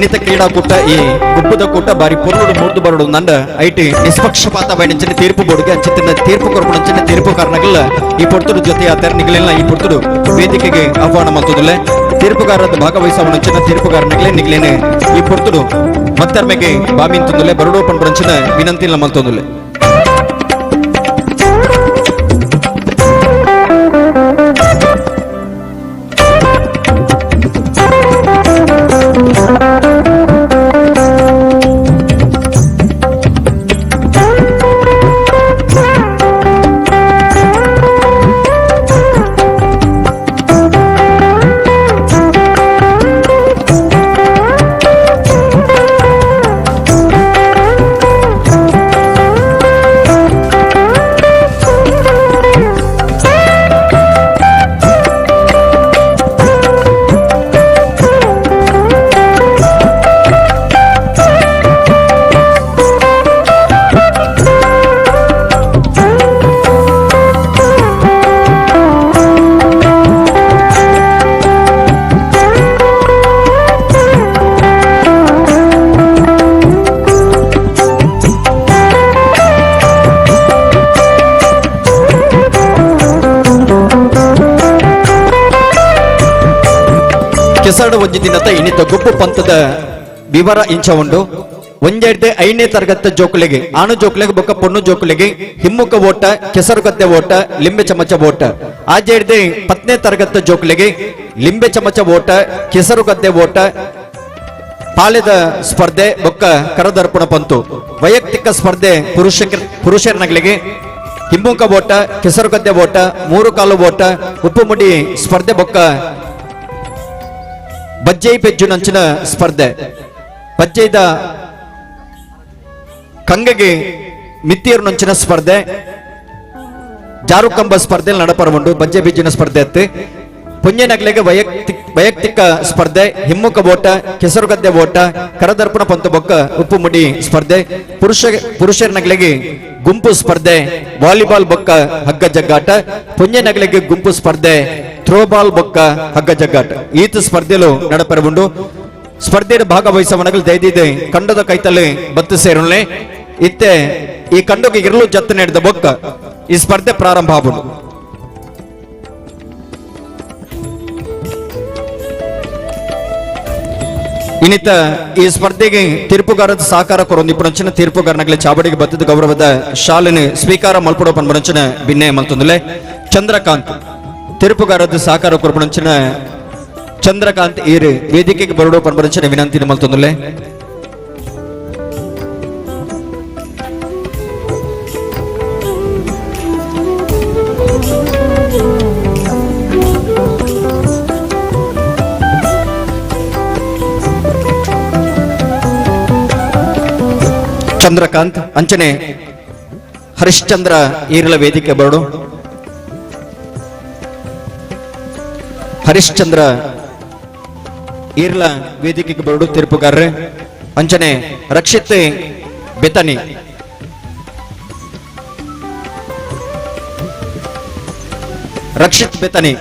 ಇನ್ನಿತ ಕ್ರೀಡಾಕೂಟ ಈ ಗುಬ್ಬದ ಕೂಟ ಬಾರಿ ಪೊರ್ಲುಡು ಮೂರ್ದು ಬರಡು ನಂಡ IT ನಿಷ್ಪಕ್ಷಪಾತ ಬೈನಂಚಿನ ತೀರ್ಪು ಬೋರ್ಡ್ಗೆ ಅಂಚಿತ್ತಿನ ತೀರ್ಪು ಕೊರಪುನಂಚಿನ ತೀರ್ಪು ಕಾರಣಗಲ್ಲ ಈ ಪೊರ್ತುಡು ಜೊತೆ ಆತರ ನಿಗಲಿಲ್ಲ ಈ ಪೊರ್ತುಡು ವೇದಿಕೆಗೆ ಆಹ್ವಾನ ಮಲ್ತುದುಲ್ಲೆ ತೀರ್ಪುಗಾರರ ಭಾಗವಹಿಸವನಂಚಿನ ತೀರ್ಪುಗಾರನಿಗಲೇ ನಿಗಲೇನೆ ಈ ಪೊರ್ತುಡು ಮತ್ತರ್ಮೆಗೆ ಬಾಮಿಂತುಂದುಲೆ ಬರಡು ಪಂಡ್ರಂಚಿನ ವಿನಂತಿ ಮಲ್ತೊಂದುಲ್ಲೆ. ಕೆಸರಡು ಒಂಜಿ ದಿನದ ಇನ್ನಿತ ಗುಪ್ಪು ಪಂಥದ ವಿವರ ಇಂಚ ಉಂಡು. ಒಂಜೆಡ್ದೆ ಐದನೇ ತರಗತಿ ಜೋಕುಲೆಗೆ ಆಣು ಜೋಕುಲೆಗೆ ಬೊಕ್ಕ ಪೊಣ್ಣು ಜೋಕುಲೆಗೆ ಹಿಮ್ಮುಖ ಓಟ, ಕೆಸರುಗದ್ದೆ ಓಟ, ಲಿಂಬೆ ಚಮಚ ಓಟ. ಆಜೆಡ್ದೆ ಪತ್ನೇ ತರಗತಿ ಜೋಕುಲೆಗೆ ಲಿಂಬೆ ಚಮಚ ಓಟ, ಕೆಸರುಗದ್ದೆ ಓಟ, ಪಾಳೆದ ಸ್ಪರ್ಧೆ ಬೊಕ್ಕ ಕರದರ್ಪಣ ಪಂತು. ವೈಯಕ್ತಿಕ ಸ್ಪರ್ಧೆ ಪುರುಷರನಗಳಿಗೆ ಹಿಮ್ಮುಖ ಓಟ, ಕೆಸರುಗದ್ದೆ ಓಟ, ಮೂರು ಕಾಲು ಓಟ, ಉಪ್ಪುಮುಡಿ ಸ್ಪರ್ಧೆ ಬೊಕ್ಕ ಬಜ್ಜೈ ಪೆಜ್ಜುನಂಚಿನ ಸ್ಪರ್ಧೆ. ಬಜ್ಜೈದ ಕಂಗಗೆ ಮಿತ್ತಿಯರ್ನಂಚಿನ ಸ್ಪರ್ಧೆ, ಜಾರುಕಂಬ ಸ್ಪರ್ಧೆ ನಡಪರವುಂಡು. ಬಜ್ಜೆ ಬಿಜ್ಜಿನ ಸ್ಪರ್ಧೆ ಅತ್ತೆ. ಪುಣ್ಯನಗಲಿಗೆ ವೈಯಕ್ತಿಕ ಸ್ಪರ್ಧೆ ಹಿಮ್ಮುಖ ಓಟ, ಕೆಸರುಗದ್ದೆ ಓಟ, ಕರದರ್ಪಣ ಪಂತು ಬೊಕ್ಕ ಉಪ್ಪುಮುಡಿ ಸ್ಪರ್ಧೆ. ಪುರುಷರನಗಲಿಗೆ ಗುಂಪು ಸ್ಪರ್ಧೆ ವಾಲಿಬಾಲ್ ಬೊಕ್ಕ ಹಗ್ಗ ಜಗ್ಗಾಟ. ಪುಣ್ಯನಗಲಿಗೆ ಗುಂಪು ಸ್ಪರ್ಧೆ ಥ್ರೋಬಾಲ್ ಬೊಕ್ಕ ಹಗ್ಗ ಜಗ್ಗಾಟ. ಈತ ಸ್ಪರ್ಧೆಲು ನಡಪರವುಂಡು. ಸ್ಪರ್ಧೆಯ ಭಾಗವಹಿಸವನಗಲು ದೈದಿದೆ ಕಂಡದ ಕೈತಲ್ಲಿ ಬತ್ತು ಸೇರುಳ್ಳೆ ಇತ್ತೆ ಈ ಕಂಡಕ್ಕೆ ಇರಲು ಜತ್ತ ನಡೆದ ಬೊಕ್ಕ ಈ ಸ್ಪರ್ಧೆ ಪ್ರಾರಂಭ ಆಗುವುದು. ಇನ್ನಿತ ಈ ಸ್ಪರ್ಧೆಗೆ ತೀರ್ಪುಗಾರದ ಸಹಕಾರ ಕೊರೊಂದು ಇಪ್ಪುನಂಚಿನ ತೀರ್ಪುಗಾರನಗಲೆ ಚಾವಡಿಗೆ ಬತ್ತದ ಗೌರವದ ಶಾಲೆನ ಸ್ವೀಕಾರ ಮಲ್ಪಡೋ ಪನ್ಪುನಂಚಿನ ಭಿನ್ನೆ ಮಲ್ತೊಂದುಲೆ. ಚಂದ್ರಕಾಂತ್ ತೀರ್ಪುಗಾರದ ಸಹಕಾರ ಕೊರಪುನಂಚಿನ ಚಂದ್ರಕಾಂತ್ ಈರು ವೇದಿಕೆಗೆ ಬರಡೋ ಪನ್ಪುನಂಚಿನ ವಿನಂತಿ ಮಲ್ತೊಂದುಲೆ. ಚಂದ್ರಕಾಂತ್ ಅಂಚನೆ ಹರಿಶ್ಚಂದ್ರ ಈರಳ ವೇದಿಕೆ ಬರಡು. ಹರಿಶ್ಚಂದ್ರ ಈರ್ಲ ವೇದಿಕೆಗೆ ಬರಡು ತೀರ್ಪುಗಾರರೆ. ಅಂಚನೆ ರಕ್ಷಿತ್ ಬೆತನಿ. ರಕ್ಷಿತ್ ಬೆತನಿ.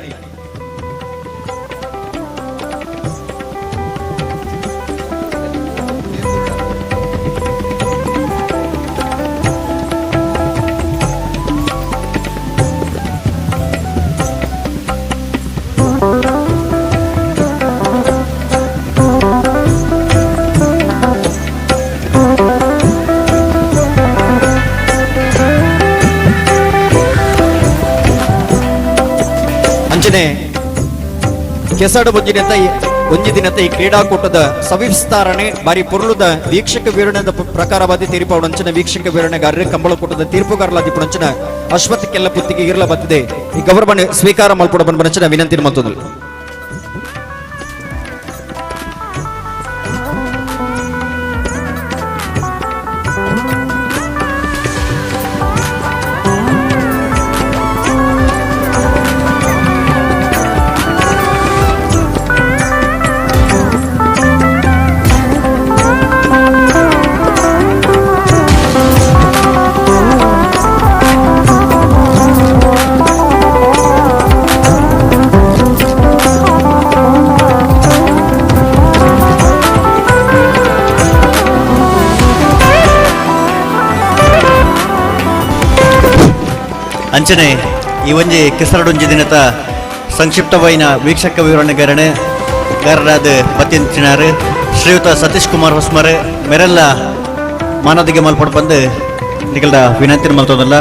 ಅಂಚನೆ ಕೆಸಡು ಒಂಜಿ ದಿನದ ಈ ಕ್ರೀಡಾಕೂಟದ ಸವಿಸ್ತಾರಣೆ ಬಾರಿ ಪೊರುಳುದ ವೀಕ್ಷಕ ವಿವರಣೆದ ಪ್ರಕಾರವಾದಿ ತೀರ್ಪುಂಚಿನ ವೀಕ್ಷಕ ವಿವರಣೆಗಾರರು ಕಂಬಳಕೂಟದ ತೀರ್ಪುಗಾರಲಾದಿಪುಣಂಚಿನ ಅಶ್ವತ್ಥ ಕೆಲ್ಲ ಪುತ್ತಿಗೆ ಇರಲ ಬತ್ತಿದೆ. ಈ ಗೌರವವನ್ನು ಸ್ವೀಕಾರ ಮಲ್ಪಡ ಬಂಚಿನ ವಿನಂತಿ ಮಲ್ತೊಂದು. ಅಂಚನೆ ಈ ಒಂಜಿ ಕೆಸರಡೊಂಜಿ ದಿನತ ಸಂಕ್ಷಿಪ್ತವಾಯಿನ ವೀಕ್ಷಕ ವಿವರಣೆಗಾರನೆ ಗಾರರಾದ ಬತ್ತಿಂಚಿನಾರು ಶ್ರೀಯುತ ಸತೀಶ್ ಕುಮಾರ್ ಹೊಸ್ಮರ್ ಮೆರೆಲ್ಲ ಮಾನದಿಗೆ ಮಲ್ಪಡ್ ಬಂದು ನಿಗಲ್ದ ವಿನಂತಿ ಮಲ್ತೋದಲ್ಲ.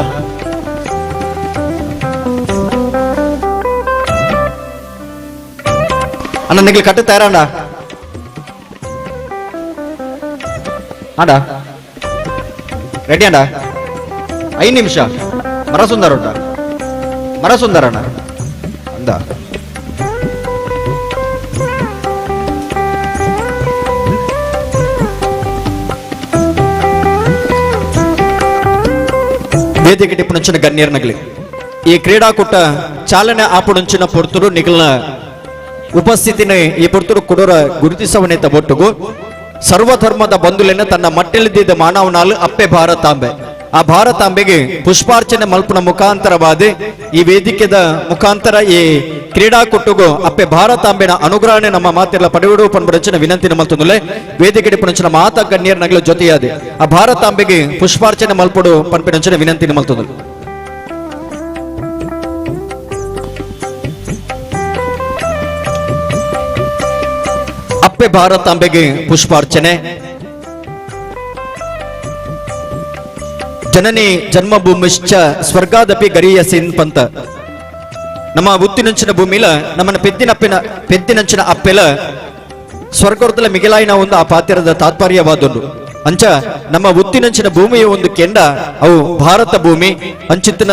ಅಣ್ಣ ನಿಗಲ್ ಕಟ್ಟು ತಯಾರಣ್ಣ ಅಣ್ಣ ರೆಡಿ ಅಣ್ಣ 5 ನಿಮಿಷ ಮರಸುಂದರ ಉಂಟ ಮರಸುಂದರ ಅಣ್ಣ ಅಂದ ವೇದಿಕೆ ಟಿಪ್ಪುನಂಚಿನ ಗಣ್ಯರ್ನಗಲಿ ಈ ಕ್ರೀಡಾಕೂಟ ಚಾಲನೆ ಆಪುಣಂಚಿನ ಪೊರ್ತುಡು ನಿಗಲ್ನ ಉಪಸ್ಥಿತಿನ ಈ ಪೊರ್ತುಡು ಕುಡೋರ ಗುರುತಿಸವನೇತ ಒಟ್ಟುಗು ಸರ್ವಧರ್ಮದ ಬಂಧುಲೆನ ತನ್ನ ಮಟ್ಟೆಲಿದ್ದ ಮಾನವನಾಲು ಅಪ್ಪೆ ಭಾರತಾಂಬೆ ಆ ಭಾರತಾಂಬೆಗೆ ಪುಷ್ಪಾರ್ಚನೆ ಮಲ್ಪುನ ಮುಖಾಂತರವಾದ ಈ ವೇದಿಕೆದ ಮುಖಾಂತರ ಈ ಕ್ರೀಡಾಕೂಟಗೂ ಅಪ್ಪೆ ಭಾರತಾಂಬೆನ ಅನುಗ್ರಹಣೆ ನಮ್ಮ ಮಾತೆಲ್ಲ ಪಡೆಯುಡು ಪನ್ಬರಂಚಿನ ವಿನಂತಿ ಮಲ್ತೊಂದುಲೆ ವೇದಿಕೆ ಪುಣಂಚಿನ ಮಾತಾ ಗಣ್ಯರ ನಗಲ ಜೊತೆಯಾದೆ ಆ ಭಾರತಾಂಬೆಗೆ ಪುಷ್ಪಾರ್ಚನೆ ಮಲ್ಪಡು ಪನ್ಪಿನಂಚಿನ ವಿನಂತಿ ಮಲ್ತೊಂದುಲೆ. ಅಪ್ಪೆ ಭಾರತಾಂಬೆಗೆ ಪುಷ್ಪಾರ್ಚನೆ. ಜನನಿ ಜನ್ಮಭೂಮಿಶ್ಚ ಸ್ವರ್ಗಾದಪಿ ಗರೀಯಸಿನ್ ಪಂತ. ನಮ್ಮ ಉತ್ತಿನಂಚಿನ ಭೂಮಿಲ ನಮ್ಮನ್ನ ಪೆದ್ದಿನಪ್ಪಿನ ಪೆದ್ದಿನಂಚಿನ ಅಪ್ಪೆಲ ಸ್ವರ್ಗದ ಮಿಗಿಲಾಯಿನ ಒಂದು ಆ ಪಾತ್ರದ ತಾತ್ಪರ್ಯವಾದೊಂದು ಅಂಚ ನಮ್ಮ ಉತ್ತಿನಂಚಿನ ಭೂಮಿಯ ಒಂದು ಕೆಂಡ ಅವು ಭಾರತ ಭೂಮಿ ಅಂಚಿತ್ತಿನ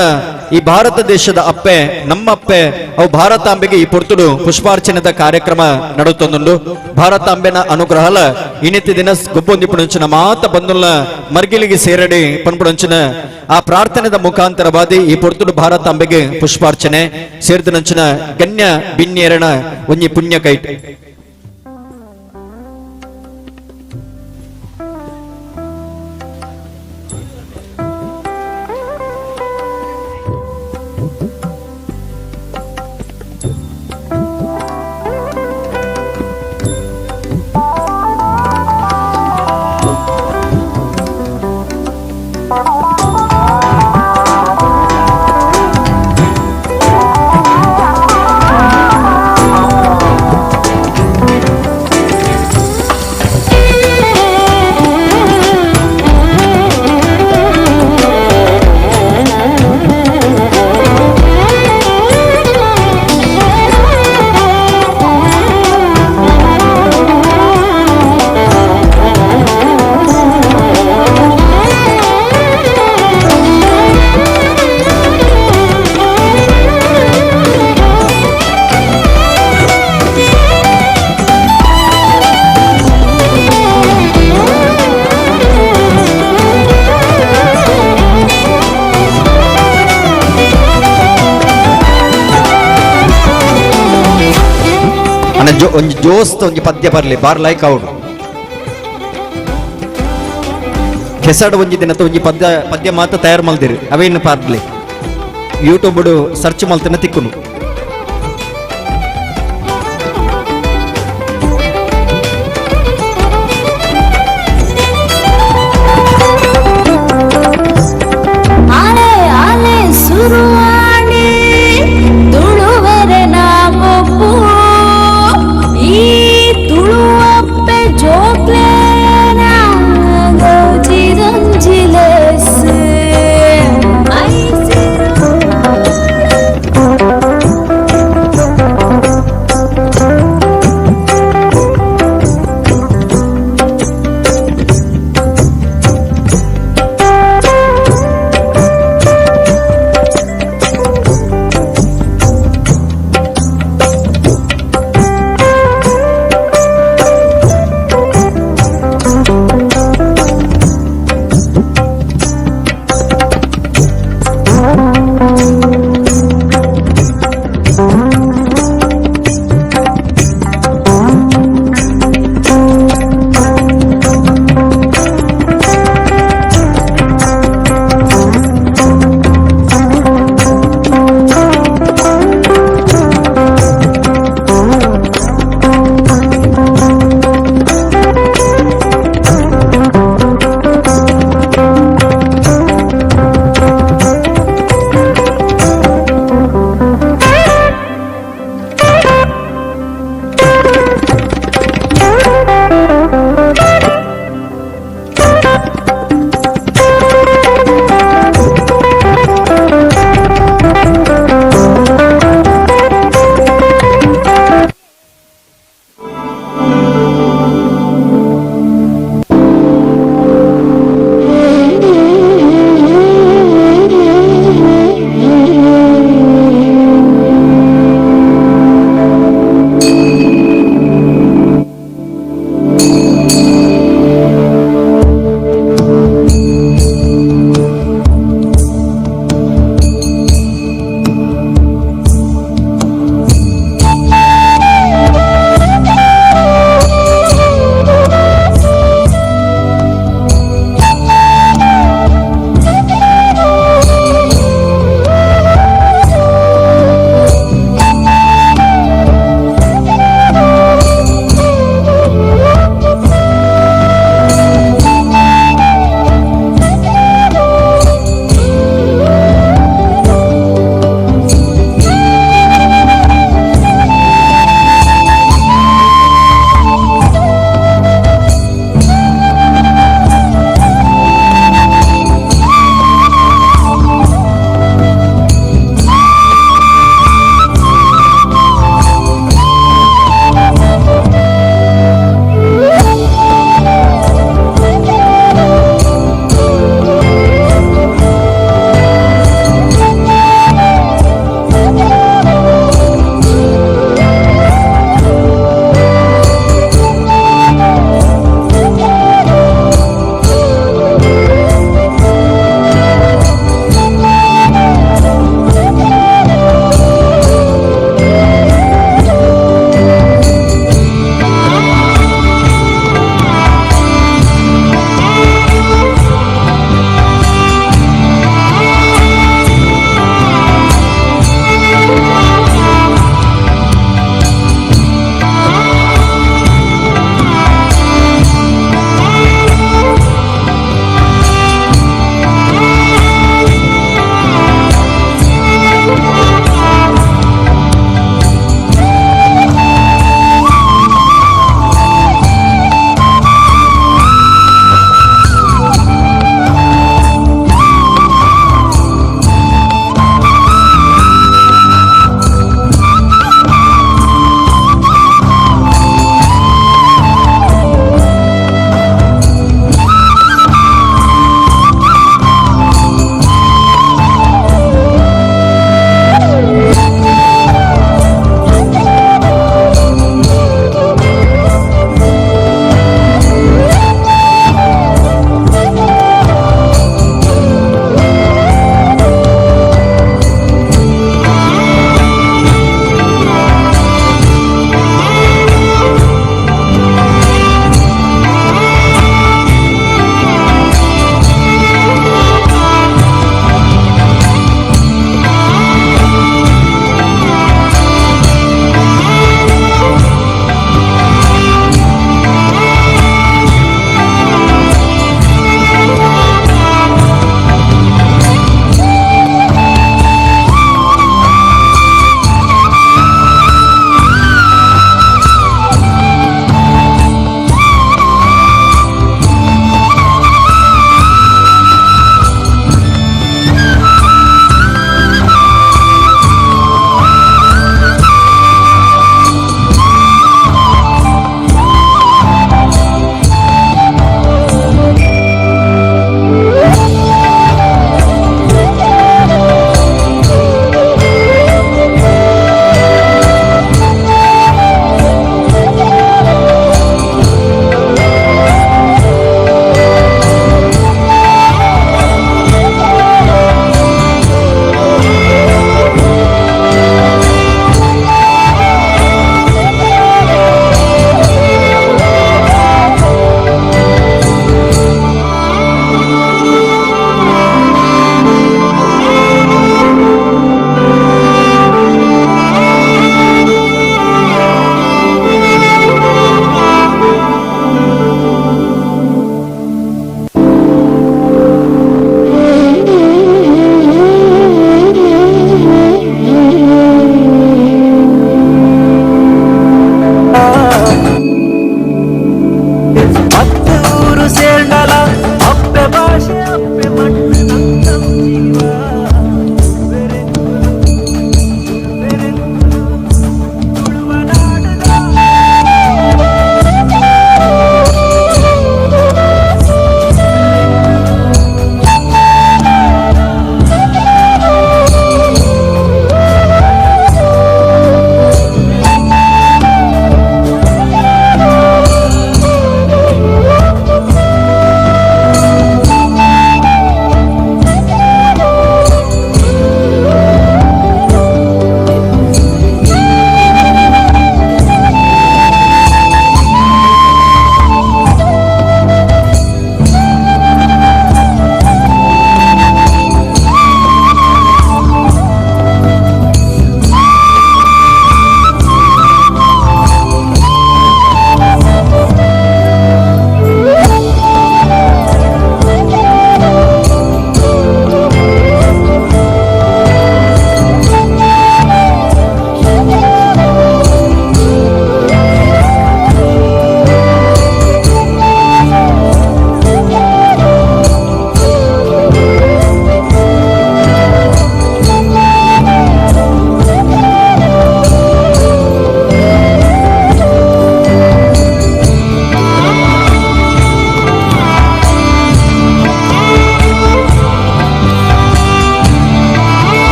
ಈ ಭಾರತ ದೇಶದ ಅಪ್ಪೆ ನಮ್ಮಪ್ಪೆ ಅವು ಭಾರತಾಂಬೆಗೆ ಈ ಪೊರ್ತುಡು ಪುಷ್ಪಾರ್ಚನೆದ ಕಾರ್ಯಕ್ರಮ ನಡುತ್ತೊಂದುಂಡು. ಭಾರತಾಂಬೆನ ಅನುಗ್ರಹಲ ಇನ್ನಿತ್ಯ ದಿನ ಗೊಬ್ಬೊಂದಿಪುಣಂಚಿನ ಮಾತ ಬಂದುಲ್ಲ ಮರ್ಗಿಲಿಗೆ ಸೇರಡಿ ಪನ್ಪುಣಂಚಿನ ಆ ಪ್ರಾರ್ಥನೆದ ಮುಖಾಂತರವಾದಿ ಈ ಪೊರ್ತುಡು ಭಾರತಾಂಬೆಗೆ ಪುಷ್ಪಾರ್ಚನೆ ಸೇರಿದನಂಚಿನ ಗಣ್ಯ ಬಿನ್ಯರಣ ಒಂಜಿ ಪುಣ್ಯ ಕೈಟ್. ಒಂಜಿ ಜೋಸ್ತ ಒಂಜಿ ಪದ್ಯ ಬರ್ಲಿ ಬಾರ್ ಲೈಕ್ ಔಟ್ ಕೆಸಡ್ ಒಂಜಿ ದಿನತ ಒಂಜಿ ಪದ್ಯ ಪದ್ಯ ಮಾತ ತಯಾರು ಮಲ್ದಿರಿ ಅವೇನು ಪಾರ್ಲಿ ಯೂಟ್ಯೂಬ್ ಸರ್ಚ್ ಮಲ್ತನ ತಿಕ್ಕುನು. ಆಲೆ ಆಲೆ ಸುರುವಾಣಿ ತುಳುವರೆ ನಾಗೊಬ್ಬು ಈ ತುಳುವಪ್ಪೆ ಜೋಕ್ಲೇನ ಗೌಜಿದೊಂಜಿಲೇಸ್ ಐಸಿರು.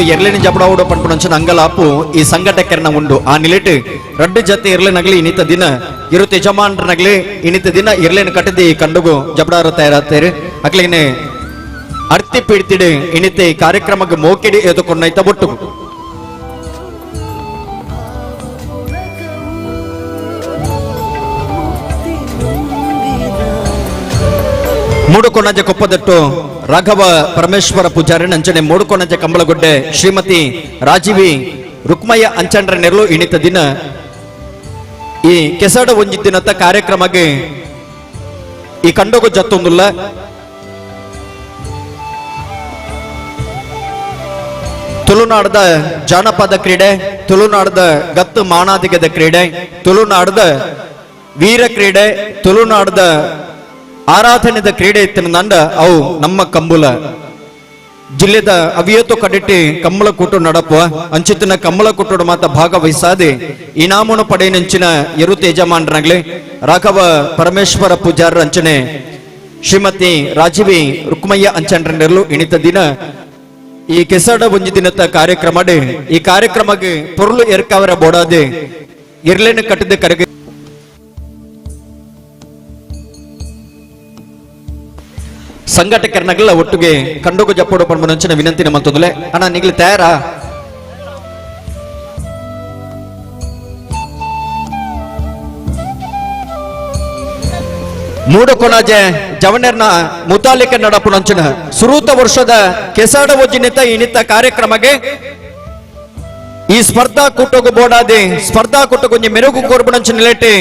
ಜೋಕುಲು ಎರ್ಲೆನ ಜಬಡಾವುಡು ಪನ್ಪುನಂಚಿನ ಅಂಗಲಾಪು ಈ ಸಂಘಟಕರನ ಉಂಡು. ಆ ನಿಲೆಟ್ ರಡ್ಡು ಜತೆ ಎರ್ಲೆನಗಲಿ ಇನ್ನಿತ ದಿನ ಇರು ಯಜಮಾನ್ರನಗಲಿ ಇನ್ನಿತ ದಿನ ಎರ್ಲೆನ ಕಟ್ಟದಿ ಕಂಡುಗು ಜಬಡಾರ ತಯಾರಾಗ್ತಾರೆ. ಅಕ್ಲಿಗೆ ಅರ್ತಿ ಪೀಡ್ತಿಡು ಇನ್ನಿತ ಈ ಕಾರ್ಯಕ್ರಮಕ್ಕೆ ಮೋಕಿಡಿ ಎದುಕೊಂಡೈತ ಬೊಟ್ಟು. ಮೂಡುಕೊಣಜೆ ಕೊಪ್ಪದಟ್ಟು ರಾಘವ ಪರಮೇಶ್ವರ ಪೂಜಾರಿ ಅಂಚನೆ ಮೂಡುಕೊಣಜೆ ಕಂಬಳಗುಡ್ಡೆ ಶ್ರೀಮತಿ ರಾಜೀವಿ ರುಕ್ಮಯ್ಯ ಅಂಚಂಡ್ರ ನೆರಳು ಇಣಿತ ದಿನ ಈ ಕೆಸಡ ಒಂಜಿದ್ದಿನತ್ತ ಕಾರ್ಯಕ್ರಮಕ್ಕೆ ಈ ಕಂಡೋಗು ಜತ್ತೊಂದುಲ್ಲ. ತುಳುನಾಡದ ಜಾನಪದ ಕ್ರೀಡೆ, ತುಳುನಾಡದ ಗತ್ತು ಮಾಣಾದಿಗದ ಕ್ರೀಡೆ, ತುಳುನಾಡದ ವೀರ ಕ್ರೀಡೆ, ತುಳುನಾಡದ ಆರಾಧನೆದ ಕ್ರೀಡೆ ಇತ್ತಿನ ಅವು ನಮ್ಮ ಕಂಬುಲ. ಜಿಲ್ಲೆದ ಅವಿಯತ್ತು ಕಡಿಟಿ ಕಂಬಳ ಕೂಟು ನಡಪುವ ಅಂಚಿತ್ತಿನ ಕಂಬಳ ಕೂಟು ಮಾತ ಭಾಗವಹಿಸಾದೆ ಇನಾಮುನು ಪಡೆಯನಂಚಿನ ಎರುತ ಯಜಮಾನರಾಗ್ಲಿ ರಾಘವ ಪರಮೇಶ್ವರ ಪೂಜಾರ ಅಂಚನೆ ಶ್ರೀಮತಿ ರಾಜೀವಿ ರುಕ್ಮಯ್ಯ ಅಂಚನ್ರನೆರಲು ಇಣಿತ ದಿನ ಈ ಕೆಸಡ ಒಂಜಿ ದಿನದ ಕಾರ್ಯಕ್ರಮ ಈ ಕಾರ್ಯಕ್ರಮಕ್ಕೆ ಪೊರುಳು ಎರ್ಕಾವರ ಬೋಡಾದೆ ಇರ್ಲೇನು ಕಟ್ಟಿದ ಕರೆಗೆ ಸಂಘಟಕರನಗಲ್ಲ ಒಟ್ಟಿಗೆ ಕಂಡೋಗು ಜಪ್ಪೋಡು ಪಂಬನಂಚಿನ ವಿನಂತಿ ನಮ್ಮ ಅಣ್ಣ ನಿಗ್ಲಿ ತಯಾರಾ? ಮೂಡುಕೊಣಜೆ ಜವನೇರ್ನ ಮುತಾಲಿಕ ನಡಪುನಂಚಿನ ಸುರೂತ ವರ್ಷದ ಕೆಸಾಡ ಒಜ್ಜಿನಿತ ಇನಿತ ಕಾರ್ಯಕ್ರಮಕ್ಕೆ ಈ ಸ್ಪರ್ಧಾ ಕೂಟಗು ಬೋಡಾದಿ ಸ್ಪರ್ಧಾ ಕೂಟಗು ಮೆರುಗು ಕೋರ್ಬುನಂಚಿನ ನಿಲೆಟ್ಟಿ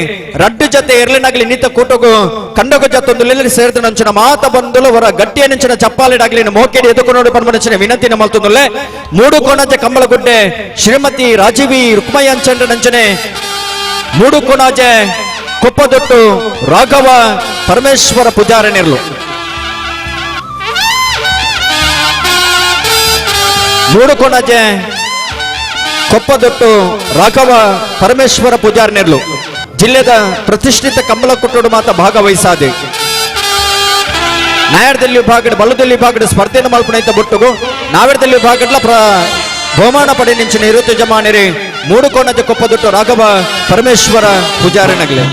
ರಡ್ಡು ಜತೆ ಎರ್ಲಿನಾಗ್ಲಿ ನಿಂತ ಕೂಟಗು ಕಂಡಗು ಜತ್ತೊಂದು ಸೇರಿದ ಮಾತ ಬಂದುಲು ಹೊರ ಗಟ್ಟಿಯ ನೆಂಚಿನ ಚಪ್ಪಾಲಿಡಾಗ್ಲಿ ಮೋಕೆಡಿ ಎದುಕೊಂಡು ಪನ್ಮನಂಚಿನ ವಿನಂತಿನ ಮಲ್ತೊಂದುಲ್ಲೆ. ಮೂಡುಕೋಣಜೆ ಕಂಬಳಗುಡ್ಡೆ ಶ್ರೀಮತಿ ರಾಜೀವಿ ರುಕ್ಮಯ್ಯ ಅಂಚಂಡ್ರ ನಂಚನೆ ಮೂಡುಕೋಣಜೆ ಕೊಪ್ಪದೊಟ್ಟು ರಾಘವ ಪರಮೇಶ್ವರ ಪೂಜಾರನಿರ್ಲು. ಮೂಡುಕೋಣಜೆ ಕೊಪ್ಪದೊಟ್ಟು ರಾಘವ ಪರಮೇಶ್ವರ ಪೂಜಾರನಿರ್ಲು ಜಿಲ್ಲೆದ ಪ್ರತಿಷ್ಠಿತ ಕಂಬಳ ಕುಟ್ಟೋಡು ಮಾತ ಭಾಗವಹಿಸಾದೆ. ನಾಯರ್ದಲ್ಲಿ ಭಾಗಡ್ ಬಲ್ಲದಲ್ಲಿ ಭಾಗಡ್ ಸ್ಪರ್ಧೆಯನ್ನು ಮಲ್ಪುನೈತ ಬೊಟ್ಟುಗು ನಾವೆರದಲ್ಲಿ ಭಾಗಡ್ಲ ಬಹುಮಾನ ಪಡೆ ನಿಂಚಿನ ಇರುತ್ತು ಜಮಾನಿರಿ ಮೂಡುಕೋಣಜೆ ಕೊಪ್ಪದೊಟ್ಟು ರಾಘವ ಪರಮೇಶ್ವರ ಪೂಜಾರನಗಲೆ.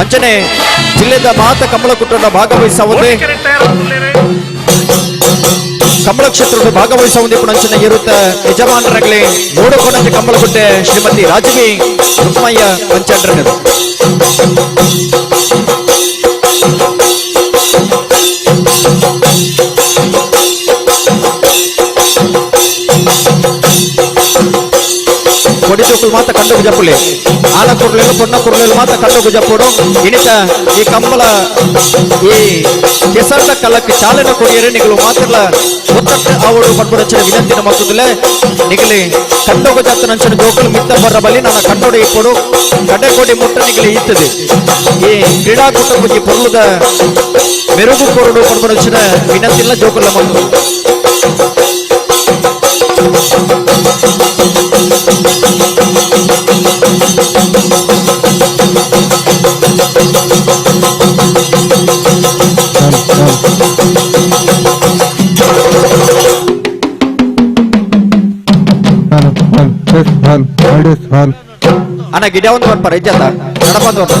ಅಂಚನೆ ಜಿಲ್ಲೆದ ಮಾತ ಕಂಬಳ ಕುಟ್ಟೋಡ ಭಾಗವಹಿಸುವುದೇ ಕಮಲ ಕ್ಷೇತ್ರದ ಭಾಗವಹಿಸುವ ಪುಣಂಚನ ಇರುತ್ತ ಯಜಮಾನರಾಗಲಿ ಮೂಡುಕೋಣಜೆ ಕಂಬಳಗುಡ್ಡೆ ಶ್ರೀಮತಿ ರಾಜೀವಿ ರುಕ್ಮಯ್ಯ ಪಂಚಂಡ್ರನರು. ಕೊಡಿಜೋಕುಲು ಮಾತ ಕಂಡು ಜಪ್ಪುಲೆ ಆಲ ಕುರ್ಲೇಲು ಪೊನ್ನ ಕುರ್ಲೇಲು ಮಾತ ಕಂಡು ಜಪ್ಪುಡು ಇನಿತ ಈ ಕಂಬಳ ಈ ಕೆಸರ್ದ ಕಲ್ಲಕ್ಕೆ ಚಾಲನೆ ಕೊಡಿಯರೆ ನಿಗಲು ಮಾತ್ರಲ ಒತ್ತಟ್ಟು ಆವಡು ಪಡ್ಬುಡಂಚಿನ ವಿನಂತಿನ ಮತ್ತುದಿಲ್ಲ. ನಿಗಲಿ ಕಂಡೋಗ ಜಾತನಂಚಿನ ಜೋಕುಲು ಮಿತ್ತ ಬರ್ರ ಬಲಿ ನನ್ನ ಕಂಡೋಡಿ ಇಪ್ಪಡು ಕಡೆಕೋಡಿ ಮುಟ್ಟ ನಿಗಲಿ ಈತದೆ. ಈ ಕ್ರೀಡಾಕೂಟ ಬಗ್ಗೆ ಪೊರ್ಲುದ ಮೆರುಗು ಕೊರಡು ಪಡ್ಬುಡಂಚಿನ ವಿನಂತಿಲ್ಲ ಜೋಕುಲ ಮತ್ತು. ಅಣ್ಣ ಗಿಡ ಒಂದು ಬರ್ಪಾರ ಇಜ್ಜತ್ತ ನಡಪಂದು ಬರ್ಪಾರ.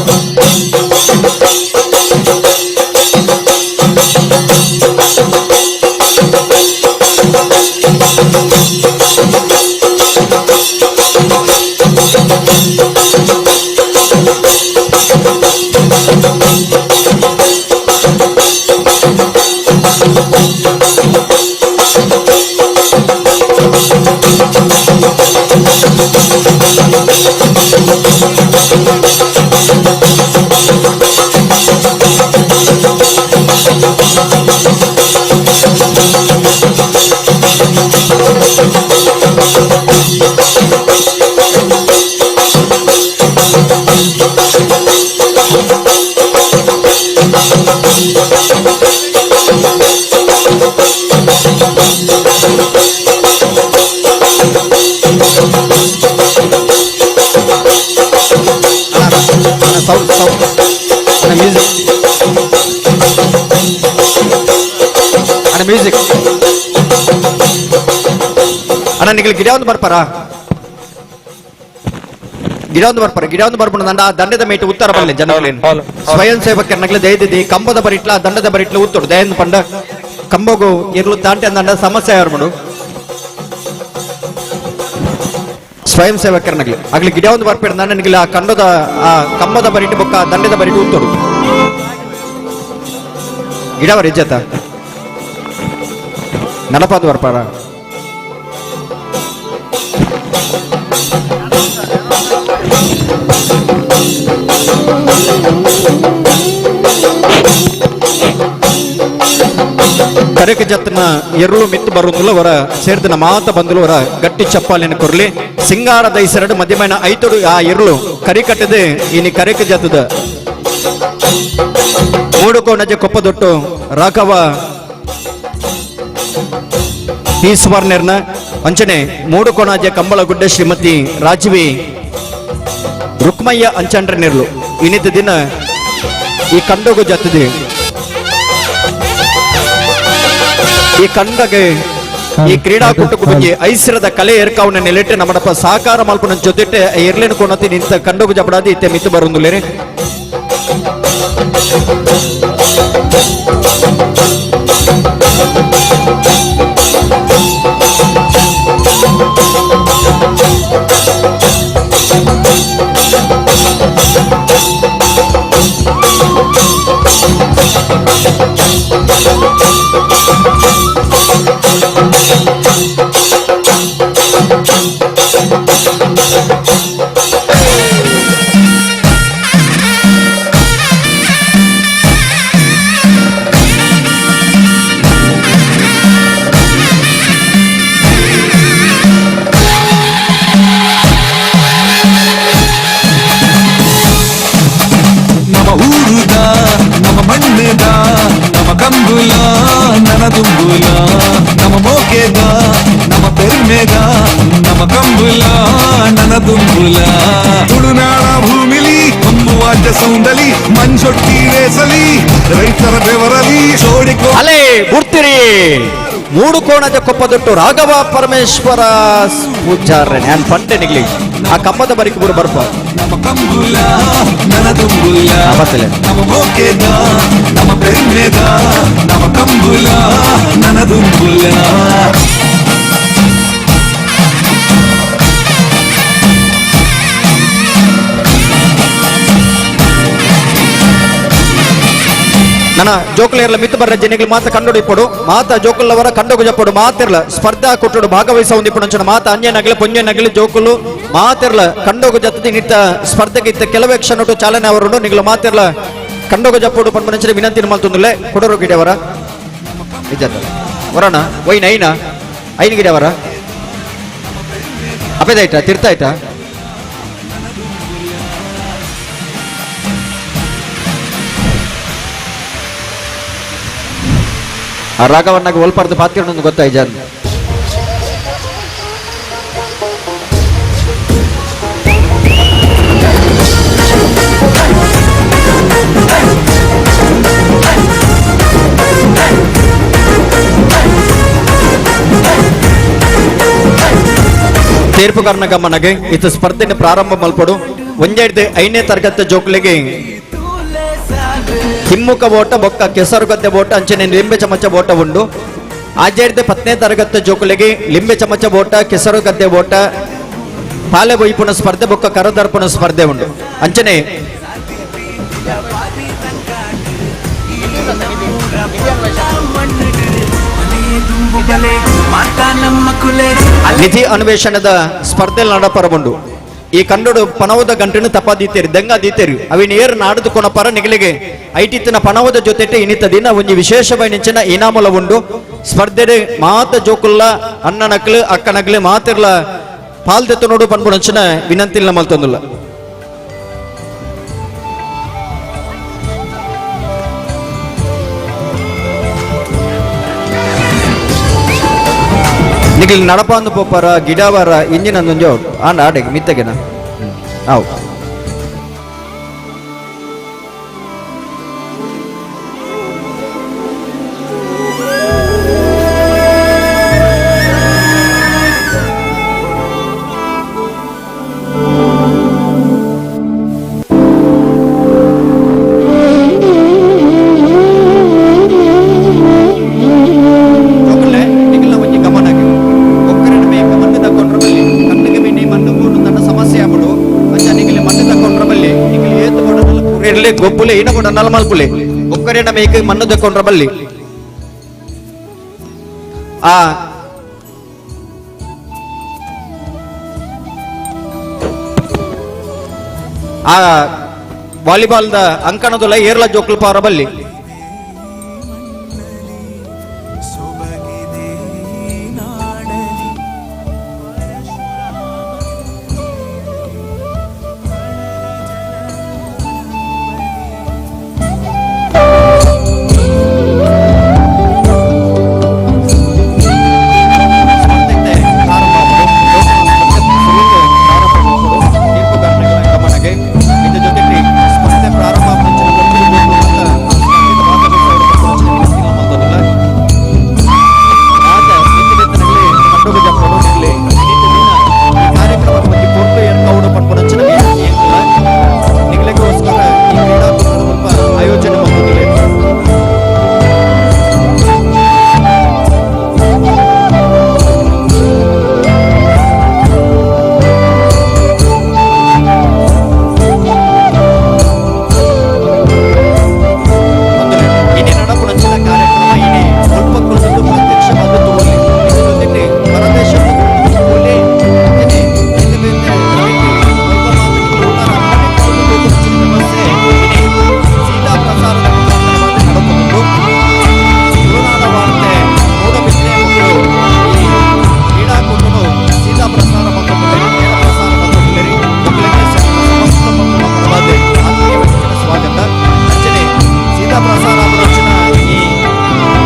ಸೌಂಡ್ ಸೌಂಡ್ ಅಣ್ಣ ಮ್ಯೂಸಿಕ್ ಅಣ್ಣ ಮ್ಯೂಸಿಕ್ ಅಣ್ಣ ನಿಗಲ್ ಗಿಡ ಒಂದು ಬರ್ಪಾರ, ಗಿಡ ಒಂದು ಬರ್ಪಾರ, ಗಿಡ ಒಂದು ಬರ್ಪುಣ ದಂಡ ದಂಡದ ಮೇಟ್ ಉತ್ತರ ಬರಲಿ ಜನಗಳೇನು ಸ್ವಯಂ ಸೇವಕರನ್ನಗ್ಲೆ ದಯದಿದ್ದಿ ಕಂಬದ ಬರಿಟ್ಲ ದಂಡದ ಬರಿಟ್ಲ ಉತ್ತರು ದಯಂದ ಪಂಡ ಕಂಬಗು ಇರ್ಲು ತಾಂಟೆ ದಂಡ ಸಮಸ್ಯೆ ಯಾರು ಸ್ವಯಂ ಸೇವಕರನ್ನಗ್ಲಿ ಆಗ್ಲಿ ಗಿಡ ಒಂದು ಬರ್ಪೇಡ ನನಗೆ ಆ ಕಂಡದ ಆ ಕಂಬದ ಬರಿಟ್ಟು ಬೊಕ್ಕ ದಂಡದ ಬರಿಟ್ಟು ಉತ್ತರು ಗಿಡವರ ಇಜ್ಜತ ನಡಪಾದ ಬರ್ಪಾರ. ಕರೆಕ ಜತ್ನ ಎರುಳು ಮಿತ್ತು ಬರುವುದಿಲ್ಲ ವರ ಸೇರ್ದಿನ ಮಾತ ಬಂದಲು ವರ ಗಟ್ಟಿ ಚಪ್ಪಾಲಿನ ಕೊರ್ಲಿ ಸಿಂಗಾರ ದೈಸರಡು ಮಧ್ಯಮನ ಐತೊಡು ಆ ಎರುಳು ಕರಿ ಕಟ್ಟದೆ ಇನಿ ಕರೆಕ ಜತದ ಮೂಡುಕೋನಜೆ ಕೊಪ್ಪದೊಟ್ಟು ರಾಘವ ಈಶ್ವರ್ನೆರ್ನ ಅಂಚನೆ ಮೂಡುಕೋಣಾಜೆ ಕಂಬಳಗುಡ್ಡೆ ಶ್ರೀಮತಿ ರಾಜವಿ ರುಕ್ಮಯ್ಯ ಅಂಚಂಡ್ರ ನೆರ್ಲು ಇನ್ನಿತ ದಿನ ಈ ಕಂಡೋಗು ಜತ್ತದೆ ಈ ಕಂಡಗೆ ಈ ಕ್ರೀಡಾಕೂಟಕ್ಕೆ ಬಗ್ಗೆ ಐಸಿರದ ಕಲೆ ಏರ್ಕಾವನ ನೆಲೆಟ್ಟೆ ನಮ್ಮಡಪ್ಪ ಸಾಕಾರ ಮಲ್ಪನ ಜೊತೆಟ್ಟೆ ಎರ್ಲೇನು ಕೊಣತಿ ನಿಂತ ಕಂಡೋಗು ಜಬಡಾದಿ ಇತ್ತೆ ಮಿತ್ತು ಬರುಂದುಲೇನೆ. ನಮ್ಮ ಊರುದ ನಮ್ಮ ಮಣ್ಣದ ನಮ್ಮ ಕಂಬುಲ ನನದುಂಬುಲ ನಮ್ಮ ಮೋಕೆದ ನಮ್ಮ ಪೆರ್ಮೆದ ನಮ್ಮ ಕಂಬುಲ ನನದುಂಬುಲ ತುಳುನಾಡ ಭೂಮಿಲಿ ಕಂಬುವಾದ್ಯ ಸೌಂದಲಿ ಮಂಜೊಟ್ಟಿ ರೇಸಲಿ ರೈತರ ಬೆವರಲಿ ಜೋಡಿಕೋ ಅಲೆ ಬುಡ್ತಿರಿ ಮೂಡು ಕೋಣದ ಕೊಪ್ಪದೊಟ್ಟು ರಾಘವ ಪರಮೇಶ್ವರ ಪೂಜಾರ ನಾನು ಪಂಟೆ ನಿಗ್ಲಿ ಆ ಕಂಬದ ಬರಿಕೆ ಬುರು ಬರ್ಪ ನಮ್ಮ ಕಂಬುಲ ನನದುಂಬುಲ ಬತ್ತಲೆ. ನಮ್ಮ ಮೋಕೆದ ನಮ್ಮ ಪೆರ್ಮೆದ ನಮ್ಮ ಕಂಬುಲ ನನದುಂಬುಲ. ನನ್ನ ಜೋಕುಲೇರ್ಲ ಮಿತ್ತು ಬರ್ರ ಜನಿಗಳು ಮಾತ ಕಂಡುಡಿಪೊಡು ಮಾತ ಜೋಕುಲ್ಲವರ ಕಂಡೋಗು ಜಪ್ಪಡು ಮಾತಿರ್ಲ ಸ್ಪರ್ಧಾ ಕೊಟ್ಟುಡು ಭಾಗವಹಿಸ ಒಂದಿಪ್ಪು ಮಾತ ಅನ್ಯ ನಗಲಿ ಪೊನ್ಯ ನಗಲಿ ಜೋಕುಲು ಮಾತಿರ್ಲ ಕಂಡೋಗು ಜತ್ತದಿ ನಿತ್ತ ಸ್ಪರ್ಧೆಗೆ ಇತ್ತ ಕೆಲವೇ ಕ್ಷಣಟು ಚಾಲನೆ ಅವರುಂಡು ನಿಗಲು ಮಾತಿರ್ಲ ಕಂಡೋಗು ಜಪ್ಪಡು ಪನ್ಪನಂಚಿನ ವಿನಂತಿ ಮಲ್ತೊಂದುಲ್ಲೆ ಕೊಡರು ಗಿಡವರ ನಿಜದ ವರಣ ಒಯ್ನ ಐನ ಐನ ಗಿಡವರ ಅಪೇದಾಯ್ತಾ ತಿರ್ತಾಯ್ತಾ ಆ ರಾಗವನ್ನಾಗ ಒಲ್ಪಾರ್ದು ಪಾತ್ರ ಗೊತ್ತಾಯ್ತು ಜನ್ ತೀರ್ಪುಗಾರನ ಗಮನಗೆ ಇದು ಸ್ಪರ್ಧೆನ ಪ್ರಾರಂಭ ಮಲ್ಪಡು. ಒಂದೆಡ್ದು ಐದನೇ ತರಗತಿ ಜೋಕ್ಲಿಗೆ ಹಿಮ್ಮುಖ ಓಟ ಬೊಕ್ಕ ಕೆಸರುಗದ್ದೆ ಓಟ ಅಂಚನೆ ಲಿಂಬೆ ಚಮಚ ಓಟ ಉಂಡು. ಆಜೆಡ್ದು ಪತ್ತನೇ ತರಗತಿ ಜೋಕುಲಿಗೆ ಲಿಂಬೆ ಚಮಚ ಓಟ ಕೆಸರುಗದ್ದೆ ಓಟ ಪಾಲೆ ಬೊಯ್ಪುನ ಸ್ಪರ್ಧೆ ಬೊಕ್ಕ ಕರದರ್ಪಣ ಸ್ಪರ್ಧೆ ಉಂಡು. ಅಂಚನೆ ನಿಧಿ ಅನ್ವೇಷಣದ ಸ್ಪರ್ಧೆ ನಡಪರಬುಂಡು. ಈ ಕಂಡೋಡು ಪಣವದ ಗಂಟೆನು ತಪ್ಪಾದೀತೇರಿ ದೆಂಗಾದೀತೇರಿ ಅವಿನ ಏರು ನಾಡದು ಕೊನಪರ ನಿಗಲಿಗೆ ಐಟಿತ್ತಿನ ಪಣವದ ಜೊತೆಟೆ ಇನ್ನಿತ ದಿನ ಒಂಜಿ ವಿಶೇಷವೈನಿಂಚಿನ ಇನಾಮುಲ ಉಂಡು. ಸ್ಪರ್ಧೆ ಮಾತ ಜೋಕುಲ್ಲ ಅಣ್ಣನಕ್ಲು ಅಕ್ಕನಕ್ಲು ಮಾತಿರ್ಲ ಪಾಲ್ದೆತ್ತು ನೋಡು ಪನ್ಪುನಂಚಿನ ವಿನಂತಿಲ್ಲ ಮಲ್ತೊಂದುಲ್ಲ. ನಿಗಲ್ ನಡಪಾಂದು ಪೋಪರ ಗಿಡವರ ಇಂಜಿನ ಒಂಜಿ ಆಂಡ ಆಡೆಗೆ ಮಿತ್ತಗೆನ ಆವು. ಏರಂಡಲ ಮಲ್ಪುಲೆ ಒಕ್ಕರೆನ ಮೇಕ್ ಮಣ್ಣು ದಕ್ಕೊಂಡ್ರ ಬಲ್ಲಿ ಆ ಆ ವಾಲಿಬಾಲ್ದ ಅಂಕಣದೊಲ ಏರ್ಲ ಜೋಕುಲ್ ಪಾರ ಬಲ್ಲಿ ಆಯೋಜನೆ ಮಾಡುತ್ತಿದೆ. ಇನಿ ನಡಪುನಂಚಿನ ಕಾರ್ಯಕ್ರಮ ಇನಿ ಅಲ್ಪ ಕುರಿತು ಪ್ರತ್ಯಕ್ಷವಾದ ತೋಲಿ ಜೊತೆಗೆ ಹೊರದೇಶದ ತೋಲಿ ಅಂಚನೆ ಬೇತೆ ಬೇತೆ ಅಲ್ಪ ಮಾತುಗಳು ವ್ಯವಸ್ಥೆ ಇನಿ ಸೀದಾ ಪ್ರಸಾರದ ಮುಖಾಂತರವಾಗಿ ನಡಪುಂಡು. ತುಳುನಾಡ ವಾರ್ತೆ ಮೂಡಬಿದ್ರೆ ಮತ್ತು ಈ ಕ್ರೀಡಾಕೂಟನು ಸೀದಾ ಪ್ರಸಾರ ಮತ್ತು ನೇರ ಪ್ರಸಾರ ಮತ್ತು ಸಮಸ್ತ ಬಂಧುಗಳ ಪರವಾದ ಆತ್ಮೀಯ ಸ್ವಾಗತ. ಅಂಚನೆ ಸೀದಾ ಪ್ರಸಾರ ರಚನ ಈ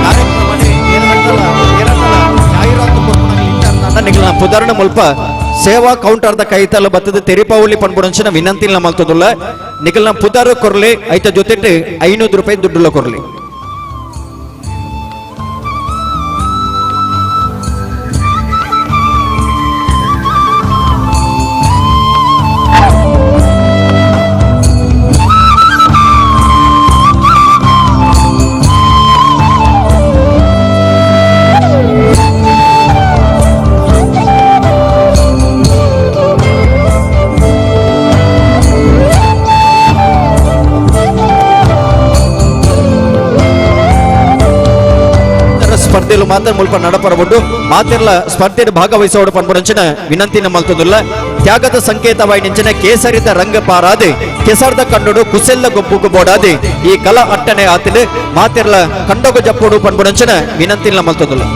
ಕಾರ್ಯಕ್ರಮನೇ ಏರಂಡಲ ಏರಂಡಲ ಜಾಹೀರಾತು ಕೊರ್ಪುನಗಲಿಂದ ನಿಗಲ ಪುದರ್ನ ಮುಲ್ಪ ಸೇವಾ ಕೌಂಟರ್ದ ಕೈತಲ ಬತ್ತದ ತೆರಿಪಾವಳಿ ಪನ್ಪುಡಂಚಿನ ವಿನಂತಿನ ಮಲ್ತದುಲ್ಲ. ನಿಗಲ್ನ ಪುದರ್ ಕೊರ್ಲಿ ಐತ ಜೊತೆಟ್ 500 ರೂಪಾಯಿ ದುಡ್ಡುಲ ಕೊರ್ಲಿ. ಸ್ಪರ್ಧೆಲು ಮಾತ್ರ ಮುಲ್ಪ ನಡಪರಬೊಡ್ಡು ಮಾತೆರ್ಲ ಸ್ಪರ್ಧೆಡ್ ಭಾಗವಹಿಸೋಡು ಪನ್ಪುನಂಚಿನ ವಿನಂತಿನ ಮಲ್ತೊಂದುಲ್ಲ. ತ್ಯಾಗದ ಸಂಕೇತವಾಯಿ ನಿಂಚಿನ ಕೇಸರಿದ ರಂಗ ಪಾರಾದೆ ಕೆಸರ್ದ ಕಂಡುಡು ಕುಸೆಲ್ಲ ಗೊಬ್ಬುಗು ಬೋಡಾದೆ ಈ ಕಲಾ ಅಟ್ಟನೆ ಆತಿಲು ಮಾತೆರ್ಲ ಕಂಡೊಗು ಜಪ್ಪೋಡು ಪನ್ಪುನಂಚಿನ ವಿನಂತಿನ ಮಲ್ತೊಂದುಲ್ಲ.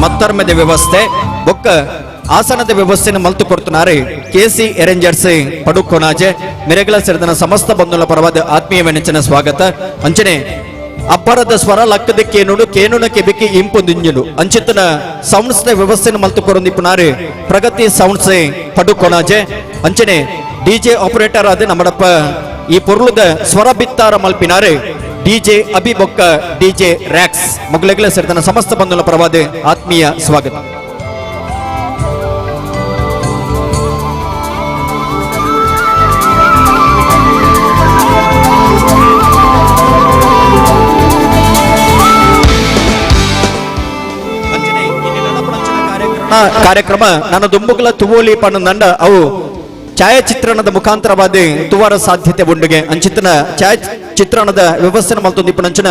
ಮತ್ತರ್ಮದ ವ್ಯವಸ್ಥೆ ಬೊಕ್ಕ ಆಸನದ ವ್ಯವಸ್ಥೆಯನ್ನು ಮಲ್ತು ಕೊಡ್తున్నారు ಕೆಸಿ ಅರೇಂಜರ್ಸ್ ಪಡುಕೊನಾಜೆ ಮೆರೆಗಲ ಸೇರಿದನ ಸಮಸ್ತ ಬಂಧುల ಪರವಾದ ಆತ್ಮೀಯ ವೆನಚನ ಸ್ವಾಗತ. ಅಂಚನೆ ಅಬ್ಬರದ ಸ್ವರ ಲಕ್ಕದ ಕೇನುಡು ಕೇನುನ ಕೆಬಿಕಿ ಇಂಪು ದಿಂಜುಡು ಅಂಚಿತನ ಸೌಂಡ್ಸ್ ವ್ಯವಸ್ಥೆಯನ್ನು ಮಲ್ತು ಕೊರೊಂದಿಪ್ಪುನಾರು ಪ್ರಗತಿ ಸೌಂಡ್ಸ್ ಪಡುಕೊನಾಜೆ. ಅಂಚನೆ ಡಿಜೆ ಆಪರೇಟರ್ ಆದ ನಮ್ಮಡಪ್ಪ ಈ ಪೊರುಳುದ ಸ್ವರ ಬಿತ್ತಾರ ಮಲ್ಪಿನಾರು ಡಿಜೆ ಅಭಿ ಬೊಕ್ಕ ಡಿಜೆ ರ್ಯಾಕ್ಸ್ ಮೊಗಲೆಗಳ ಸೇರಿದ ಸಮಸ್ತ ಬಂಧುಗಳ ಪರವಾದ ಆತ್ಮೀಯ ಸ್ವಾಗತ. ಕಾರ್ಯಕ್ರಮ ನನ್ನ ದುಂಬುಗಳ ತುವೋಲಿ ಪಣ್ಣಂಡ ಅವು ಛಾಯಾಚಿತ್ರಣದ ಮುಖಾಂತರವಾದ ತುವಾರ ಸಾಧ್ಯತೆ ಉಂಡುಗೆ ಅಂಚಿತನ ಛಾಯಾಚಿತ್ರಣದ ವ್ಯವಸ್ಥೆ ಮಲ್ತೊಂದಿಪ್ಪುನಂಚಿನ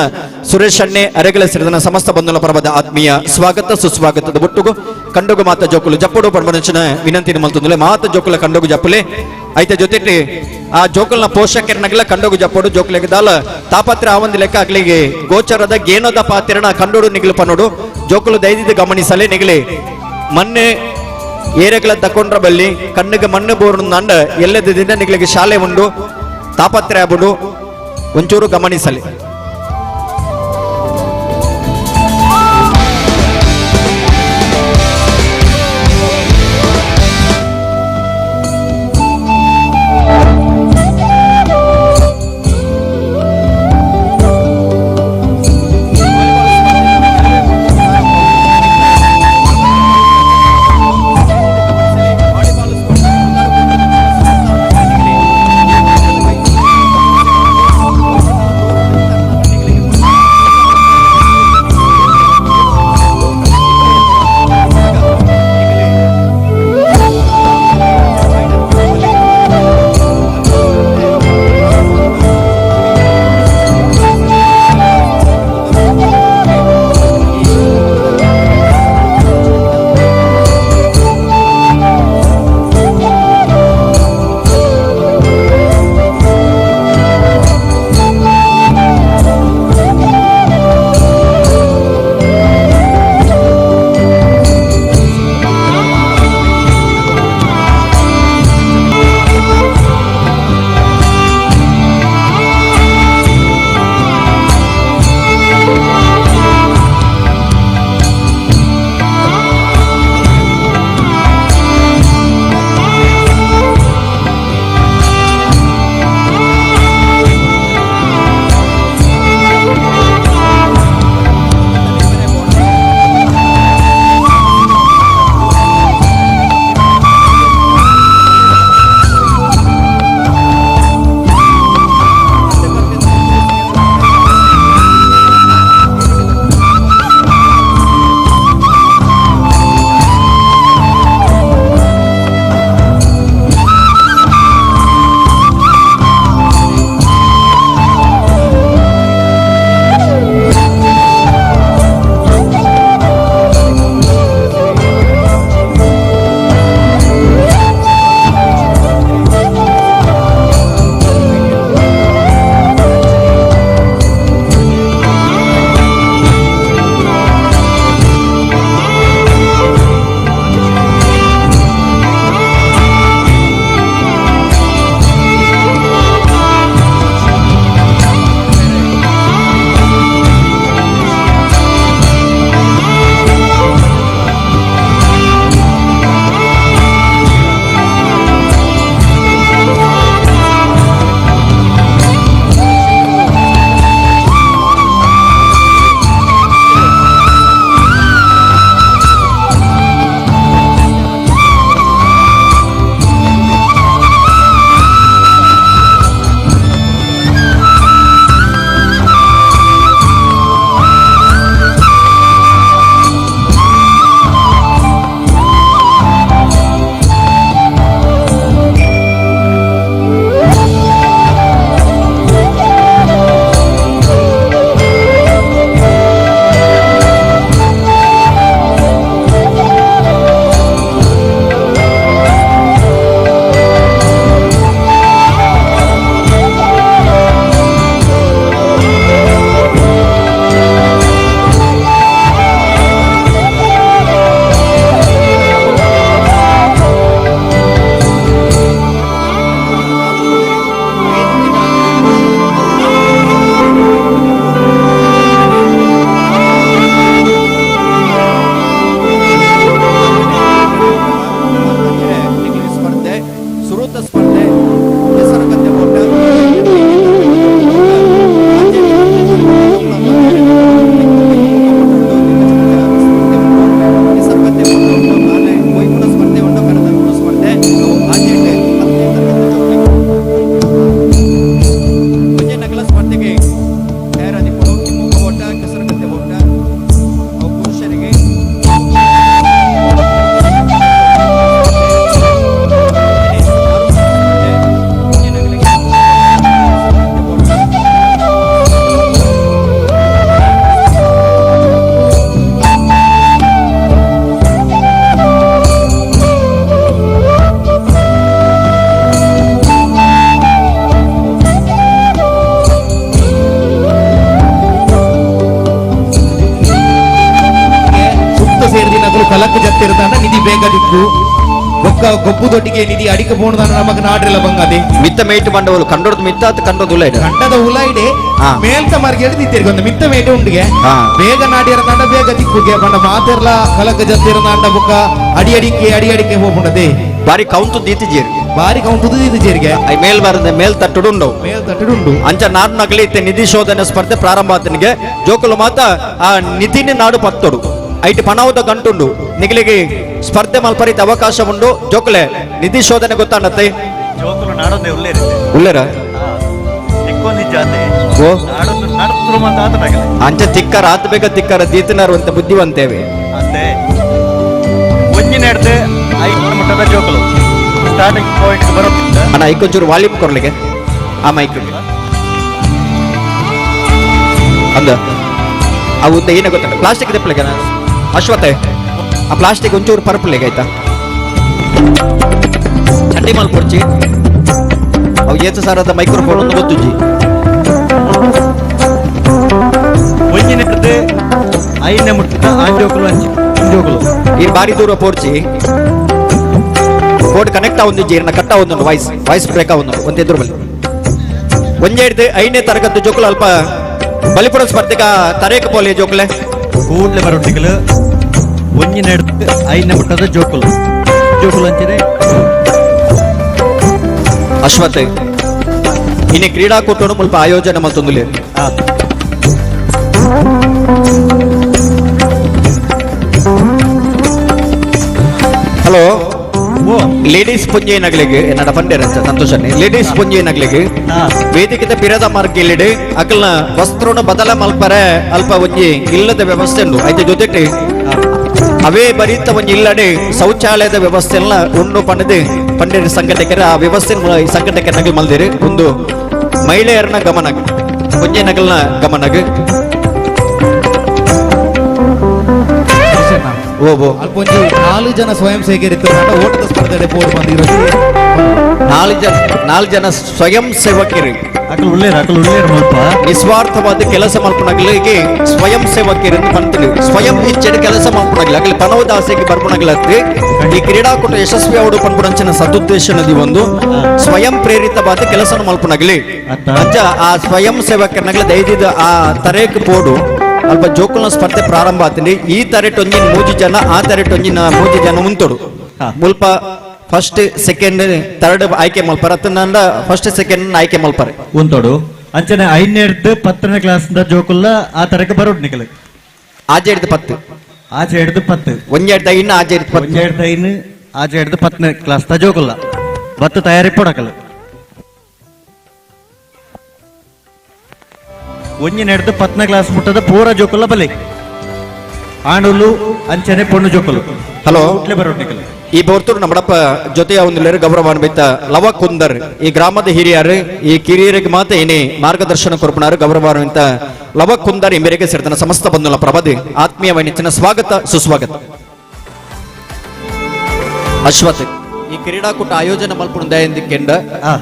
ಸುರೇಶ್ ಅಣ್ಣೆ ಅರೆಗಲ ಸೇರಿದನ ಸಮಸ್ತ ಬಂಧುಗಳ ಪರವಾದ ಆತ್ಮೀಯ ಸ್ವಾಗತ ಸುಸ್ವಾಗತದ ಒಟ್ಟುಗು ಕಂಡೋಗು ಮಾತ ಜೋಕುಲು ಜಪ್ಪುಡು ಪಂಬನಂಚಿನ ವಿನಂತಿನ ಮಲ್ತೊಂದುಲೆ ಮಾತ ಜೋಕುಲ ಕಂಡೋಗು ಜಪ್ಪುಲೆ ಐತ ಜೊತೆ ಆ ಜೋಕುಲ್ನ ಪೋಷಕರನಗಲ ಕಂಡೋಗು ಜಪ್ಪೋಡು ಜೋಕುಲೆಗೆ ದಾಲ ತಾಪತ್ರ ಆವಂದಿ ಲೆಕ್ಕ ಅಗ್ಲಿಗೆ ಗೋಚರದ ಗೇನೋದ ಪಾತ್ರನ ಕಂಡೋಡು ನಿಗಲು ಪನ್ನೋಡು ಜೋಕುಲು ದೈದಿದ್ದು ಗಮನಿಸಲೆ ನಿಗಲಿ ಮಣ್ಣೆ ಏರೆಗಳ ತಕೊಂಡ್ರ ಬಲ್ಲಿ ಕಣ್ಣಿಗೆ ಮಣ್ಣು ಬೋರು ನಂಡ ಎಲ್ಲದಿಂದ ನಿಗಳಿಗೆ ಶಾಲೆ ಉಂಡು ತಾಪತ್ರೆ ಆಗ್ಬಿಡು ಒಂಚೂರು ಗಮನಿಸಲಿ. ನಿಧಿ ಬೇಗ ದಿಕ್ಕು ಬೊಕ್ಕ ಗೊಬ್ಬು ದೊಟ್ಟಿಗೆ ನಿಧಿ ಅಡಿಕೆ ಪೋಣದಾನ ನಮಕ್ ನಾಡ್ರೆಲ್ಲ ಬಂಗಾದೆ ಮಿತ್ತ ಮೇಟ್ ಮಂಡವಲು ಕಂಡೋರ್ದು ಮಿತ್ತ ಆತ್ ಕಂಡೋದು ಉಲ್ಲ ಇಡ ಕಂಡದ ಉಲ ಇಡೆ ಮೇಲ್ತ ಮಾರ್ಗ ದಿತ್ತೇರಿ ಒಂದು ಮಿತ್ತ ಮೇಟೆ ಉಂಡಿಗೆ ಬೇಗ ನಾಡಿಯರ ತಂಡ ಬೇಗ ದಿಕ್ಕುಗೆ ಪಂಡ ಮಾತೆರ್ಲ ಕಲಕ ಜತ್ತಿರ ನಾಂಡ ಬೊಕ್ಕ ಅಡಿ ಅಡಿಕೆ ಅಡಿ ಅಡಿಕೆ ಹೋಗ್ಬುಂಡದೆ ಬಾರಿ ಕೌಂತು ದೀತಿಜೇರಿ ಬಾರಿ ಕೌಂತು ದೀತಿಜೇರಿಗೆ I ಮೇಲ್ ಬಾರದ ಮೇಲ್ ತಟ್ಟುಡುಂಡು ಮೇಲ್ ತಟ್ಟುಡುಂಡು ಅಂಚ ನಾಡು ನಗಲಿ ಇತ್ತೆ ನಿಧಿ ಶೋಧನೆ ಸ್ಪರ್ಧೆ ಪ್ರಾರಂಭ ಆತನಿಗೆ ಜೋಕುಲು ಮಾತ ಆ ನಿಧಿನಿ ನಾಡು ಪತ್ತೊಡು ಐಟ್ ಪಣಾವುದ ಗಂಟುಂಡು ನಿಗಲಿಗೆ ಸ್ಪರ್ಧೆ ಮಲ್ಪರಿತ ಅವಕಾಶ ಉಂಡು ಜೋಕುಲೆ ನಿಧಿ ಶೋಧನೆ ಗೊತ್ತಾಂಡತ್ತೆ ಜೋಕುಲು ನಾಡೊಂದೇ ಉಲ್ಲೇರಿ ಉಲ್ಲೇರ ತಿಕ್ಕೊಂದಿ ಜಾತೆ ಓ ನಾಡೊಂದು ನಾಡು ಮಾತ ಆತನಾಗಲೆ ಅಂಚ ತಿಕ್ಕರ ಆತ ಬೇಗ ತಿಕ್ಕರ ದೀತನಾರು ಅಂತ ಬುದ್ಧಿವಂತೇವೆ ಅಂತೆ ಒಂಜಿನ ಹಿಡ್ದು ಐದು ಮಟ್ಟದ ಜೋಕುಲು ಸ್ಟಾರ್ಟಿಂಗ್ ಪಾಯಿಂಟ್ ಬರೋದಿಲ್ಲ ಅಣ್ಣ ಐಕೊಂಚೂರು ವಾಲ್ಯೂಮ್ ಕೊಡ್ಲಿಕ್ಕೆ ಆ ಮೈಕ್ ಅಂದ ಅವು ಏನೇ ಗೊತ್ತ ಪ್ಲಾಸ್ಟಿಕ್ ದೆಪ್ಪಲಿಗೆ ಅಶ್ವತೆ ಆ ಪ್ಲಾಸ್ಟಿಕ್ ಒಂಚೂರು ಪರ್ಪಲ್ಗೆ ಆಯ್ತಾ ಚಂಡಿ ಮಾಲ್ ಕೊಡ್ಚಿ ಅವು ಏತು ಸಾರದ ಮೈಕ್ರೋಫೋನ್ ಒಂದು ಗೊತ್ತುಜ್ಜಿ ಒಂಜಿನ ಹಿಡ್ದು ಐದನೇ ಮುಟ್ಟದ ಆ ಜೋಕುಲು ಅಂಚಿ ಜೋಕುಲು ಈ ಬಾರಿ ದೂರ ಪೋರ್ಚಿ ಬೋರ್ಡ್ ಕನೆಕ್ಟ್ ಆವೊಂದು ಜೀರ್ಣ ಕಟ್ ಆವೊಂದು voice voice break ಆವೊಂದು ಒಂದು ಎದುರು ಬಲ್ಲಿ ಒಂಜೆಡ್ದು ಐದನೇ ತರಗತಿ ಜೋಕುಲು ಅಲ್ಪ ಬಲಿಪುರ ಸ್ಪರ್ಧೆಗ ತರೇಕ ಪೋಲಿ ಜೋಕುಲೆ ಕೂಡ್ಲೆ ಬರೋಟಿಗಲು ಒಂಜಿನ ಹಿಡ್ದು ಐದನೇ ಮುಟ್ಟದ ಜೋಕುಲು ಜೋಕುಲು ಅಂಚಿದೆ ಅಶ್ವಥ್ ಇನ್ನು ಕ್ರೀಡಾಕೂಟನು ಮುಲ್ಪ ಆಯೋಜನೆ ಮಲ್ತೊಂದುಲೆ ಹಲೋ ಲೇಡೀಸ್ ಪುಂಜೆ ನಗಲಿಗೆ ಎನ್ನಡ ಪಂಡ್ಯರಂಚ ಸಂತೋಷನೆ ಲೇಡೀಸ್ ಪುಂಜೆ ನಗಲಿಗೆ ವೇದಿಕೆದ ಪಿರದ ಮಾರ್ಗ ಇಲ್ಲಿಡೆ ಅಕಲ್ನ ವಸ್ತ್ರನ ಬದಲ ಮಲ್ಪರೆ ಅಲ್ಪ ಒಂಜಿ ಇಲ್ಲದ ವ್ಯವಸ್ಥೆ ಉಂಡು ಐತೆ ಜೊತೆಗೆ ಅವೇ ಬರೀತ ಒಂಜಿ ಇಲ್ಲಡೆ ಶೌಚಾಲಯದ ವ್ಯವಸ್ಥೆ ಎಲ್ಲ ಉಂಡು ಪಂಡದು ಪಂಡ್ಯರ ಸಂಘಟಕರ ಆ ವ್ಯವಸ್ಥೆ ಸಂಘಟಕರ ನಗಲ್ ಮಲ್ದಿರಿ ಒಂದು ಮಹಿಳೆಯರನ್ನ ಗಮನ ಪುಂಜೆ ನಗಲ್ನ ಗಮನಗ ಓ ಓ ಅಲ್ಪ ಒಂಜಿ ನಾಲ್ಕು ಜನ ಸ್ವಯಂ ಸೇವಕರಿತ್ತು ಓಟದ ಸ್ಪರ್ಧೆ ಪೋಡು ಬಂದಿರೋದು ನಾಲ್ಕು ಜನ ಸ್ವಯಂ ಸೇವಕರು ಅಕಲು ಉಳ್ಳೇರು ಅಕಲು ಉಳ್ಳೇರು ಮುಲ್ಪ ನಿಸ್ವಾರ್ಥವಾದ ಕೆಲಸ ಮಲ್ಪುನಗಲಿಗೆ ಸ್ವಯಂ ಸೇವಕರು ಅಂತ ಬಂತೀನಿ ಸ್ವಯಂ ಇಚ್ಛೆಡ್ ಕೆಲಸ ಮಲ್ಪುನಗಲಿ ಅಗಲಿ ಪಣವದ ಆಸೆಗೆ ಬರ್ಪುನಗಲತ್ತಿ ಈ ಕ್ರೀಡಾಕೂಟ ಯಶಸ್ವಿ ಅವಡು ಪನ್ಪುಡಂಚಿನ ಸದುದ್ದೇಶ ನದಿ ಒಂದು ಸ್ವಯಂ ಪ್ರೇರಿತವಾದ ಕೆಲಸ ಮಲ್ಪುನಗಲಿ ಅಂಚ ಆ ಸ್ವಯಂ ಸೇವಕರನಗಲಿ ದೈದಿದ ಆ ತರೇಕ್ ಪೋಡು ಅಲ್ಪ ಜೋಕುಲ್ನ ಸ್ಪರ್ಧೆ ಪ್ರಾರಂಭ ಆತೀನಿ ಈ ತರೆಟೊಂಜಿನ ಮೂಜಿ ಜನ ಆ ತರೆಟೊಂಜಿನ ಮೂಜಿ ಜನ ಮುಂತೋಡು ಮುಲ್ಪ first second third ಆಯ್ಕೆ ಮಲ್ಪರ ಅತ್ತಂದ ಫಸ್ಟ್ ಸೆಕೆಂಡ್ ಆಯ್ಕೆ ಮಲ್ಪರೆ ಉಂತೋಡು ಅಂಚನೆ ಐದನೇ ಹಿಡ್ದು ಪತ್ತನೇ ಕ್ಲಾಸ್ ಜೋಕುಲ್ಲ ಆ ತರಕ್ಕೆ ಬರೋಡು ನಿಕಲು ಆಜೆ ಹಿಡ್ದು ಪತ್ತು ಆಚೆ ಹಿಡ್ದು ಪತ್ತು ಒಂಜೆ ಹಿಡ್ದು ಐನು ಆಜೆ ಹಿಡ್ದು ಪತ್ತು ಒಂಜೆ ಹಿಡ್ದು ಐನು ಆಚೆ ಹಿಡ್ದು ಪತ್ತನೇ ಕ್ಲಾಸ್ ತ ಜೋಕುಲ್ಲ ಬತ್ತು ತಯಾರಿ ಪೊಡಕಲು ಒಂಜಿನ ಹಿಡ್ದು ಪತ್ತನೇ ಕ್ಲಾಸ್ ಮುಟ್ಟದ ಪೂರ ಜೋಕುಲ್ಲ ಬಲಿ ಆಣುಲು ಅಂಚನೆ ಪೊಣ್ಣು ಜೋಕುಲು ಹಲೋ ಬರೋಡು ನಿಕಲು ಈ ಬೋರ್ತೂರು ನಮ್ಮಡಪ್ಪ ಜೊತೆಯ ಒಂದು ಗೌರವಾನ್ವಿತ ಲವ ಕುಂದರ್ ಈ ಗ್ರಾಮದ ಹಿರಿಯರು ಈ ಕಿರಿಯರಿಗೆ ಮಾತ್ರ ಏನೇ ಮಾರ್ಗದರ್ಶನ ಕೊರಪುನಾರು ಗೌರವಾನ್ವಿತ ಲವ ಕುಂದರ್ ಈ ಮೇರೆಗೆ ಸೇರಿದ ಸಮಸ್ತ ಬಂಧುಲ ಪ್ರಭದಿ ಆತ್ಮೀಯ ವೈನಿಚ್ಚಿನ ಸ್ವಾಗತ ಸುಸ್ವಾಗತ. ಅಶ್ವಥ್ ಈ ಕ್ರೀಡಾಕೂಟ ಆಯೋಜನೆ ಮಲ್ಪುಣ ಕೆಂಡ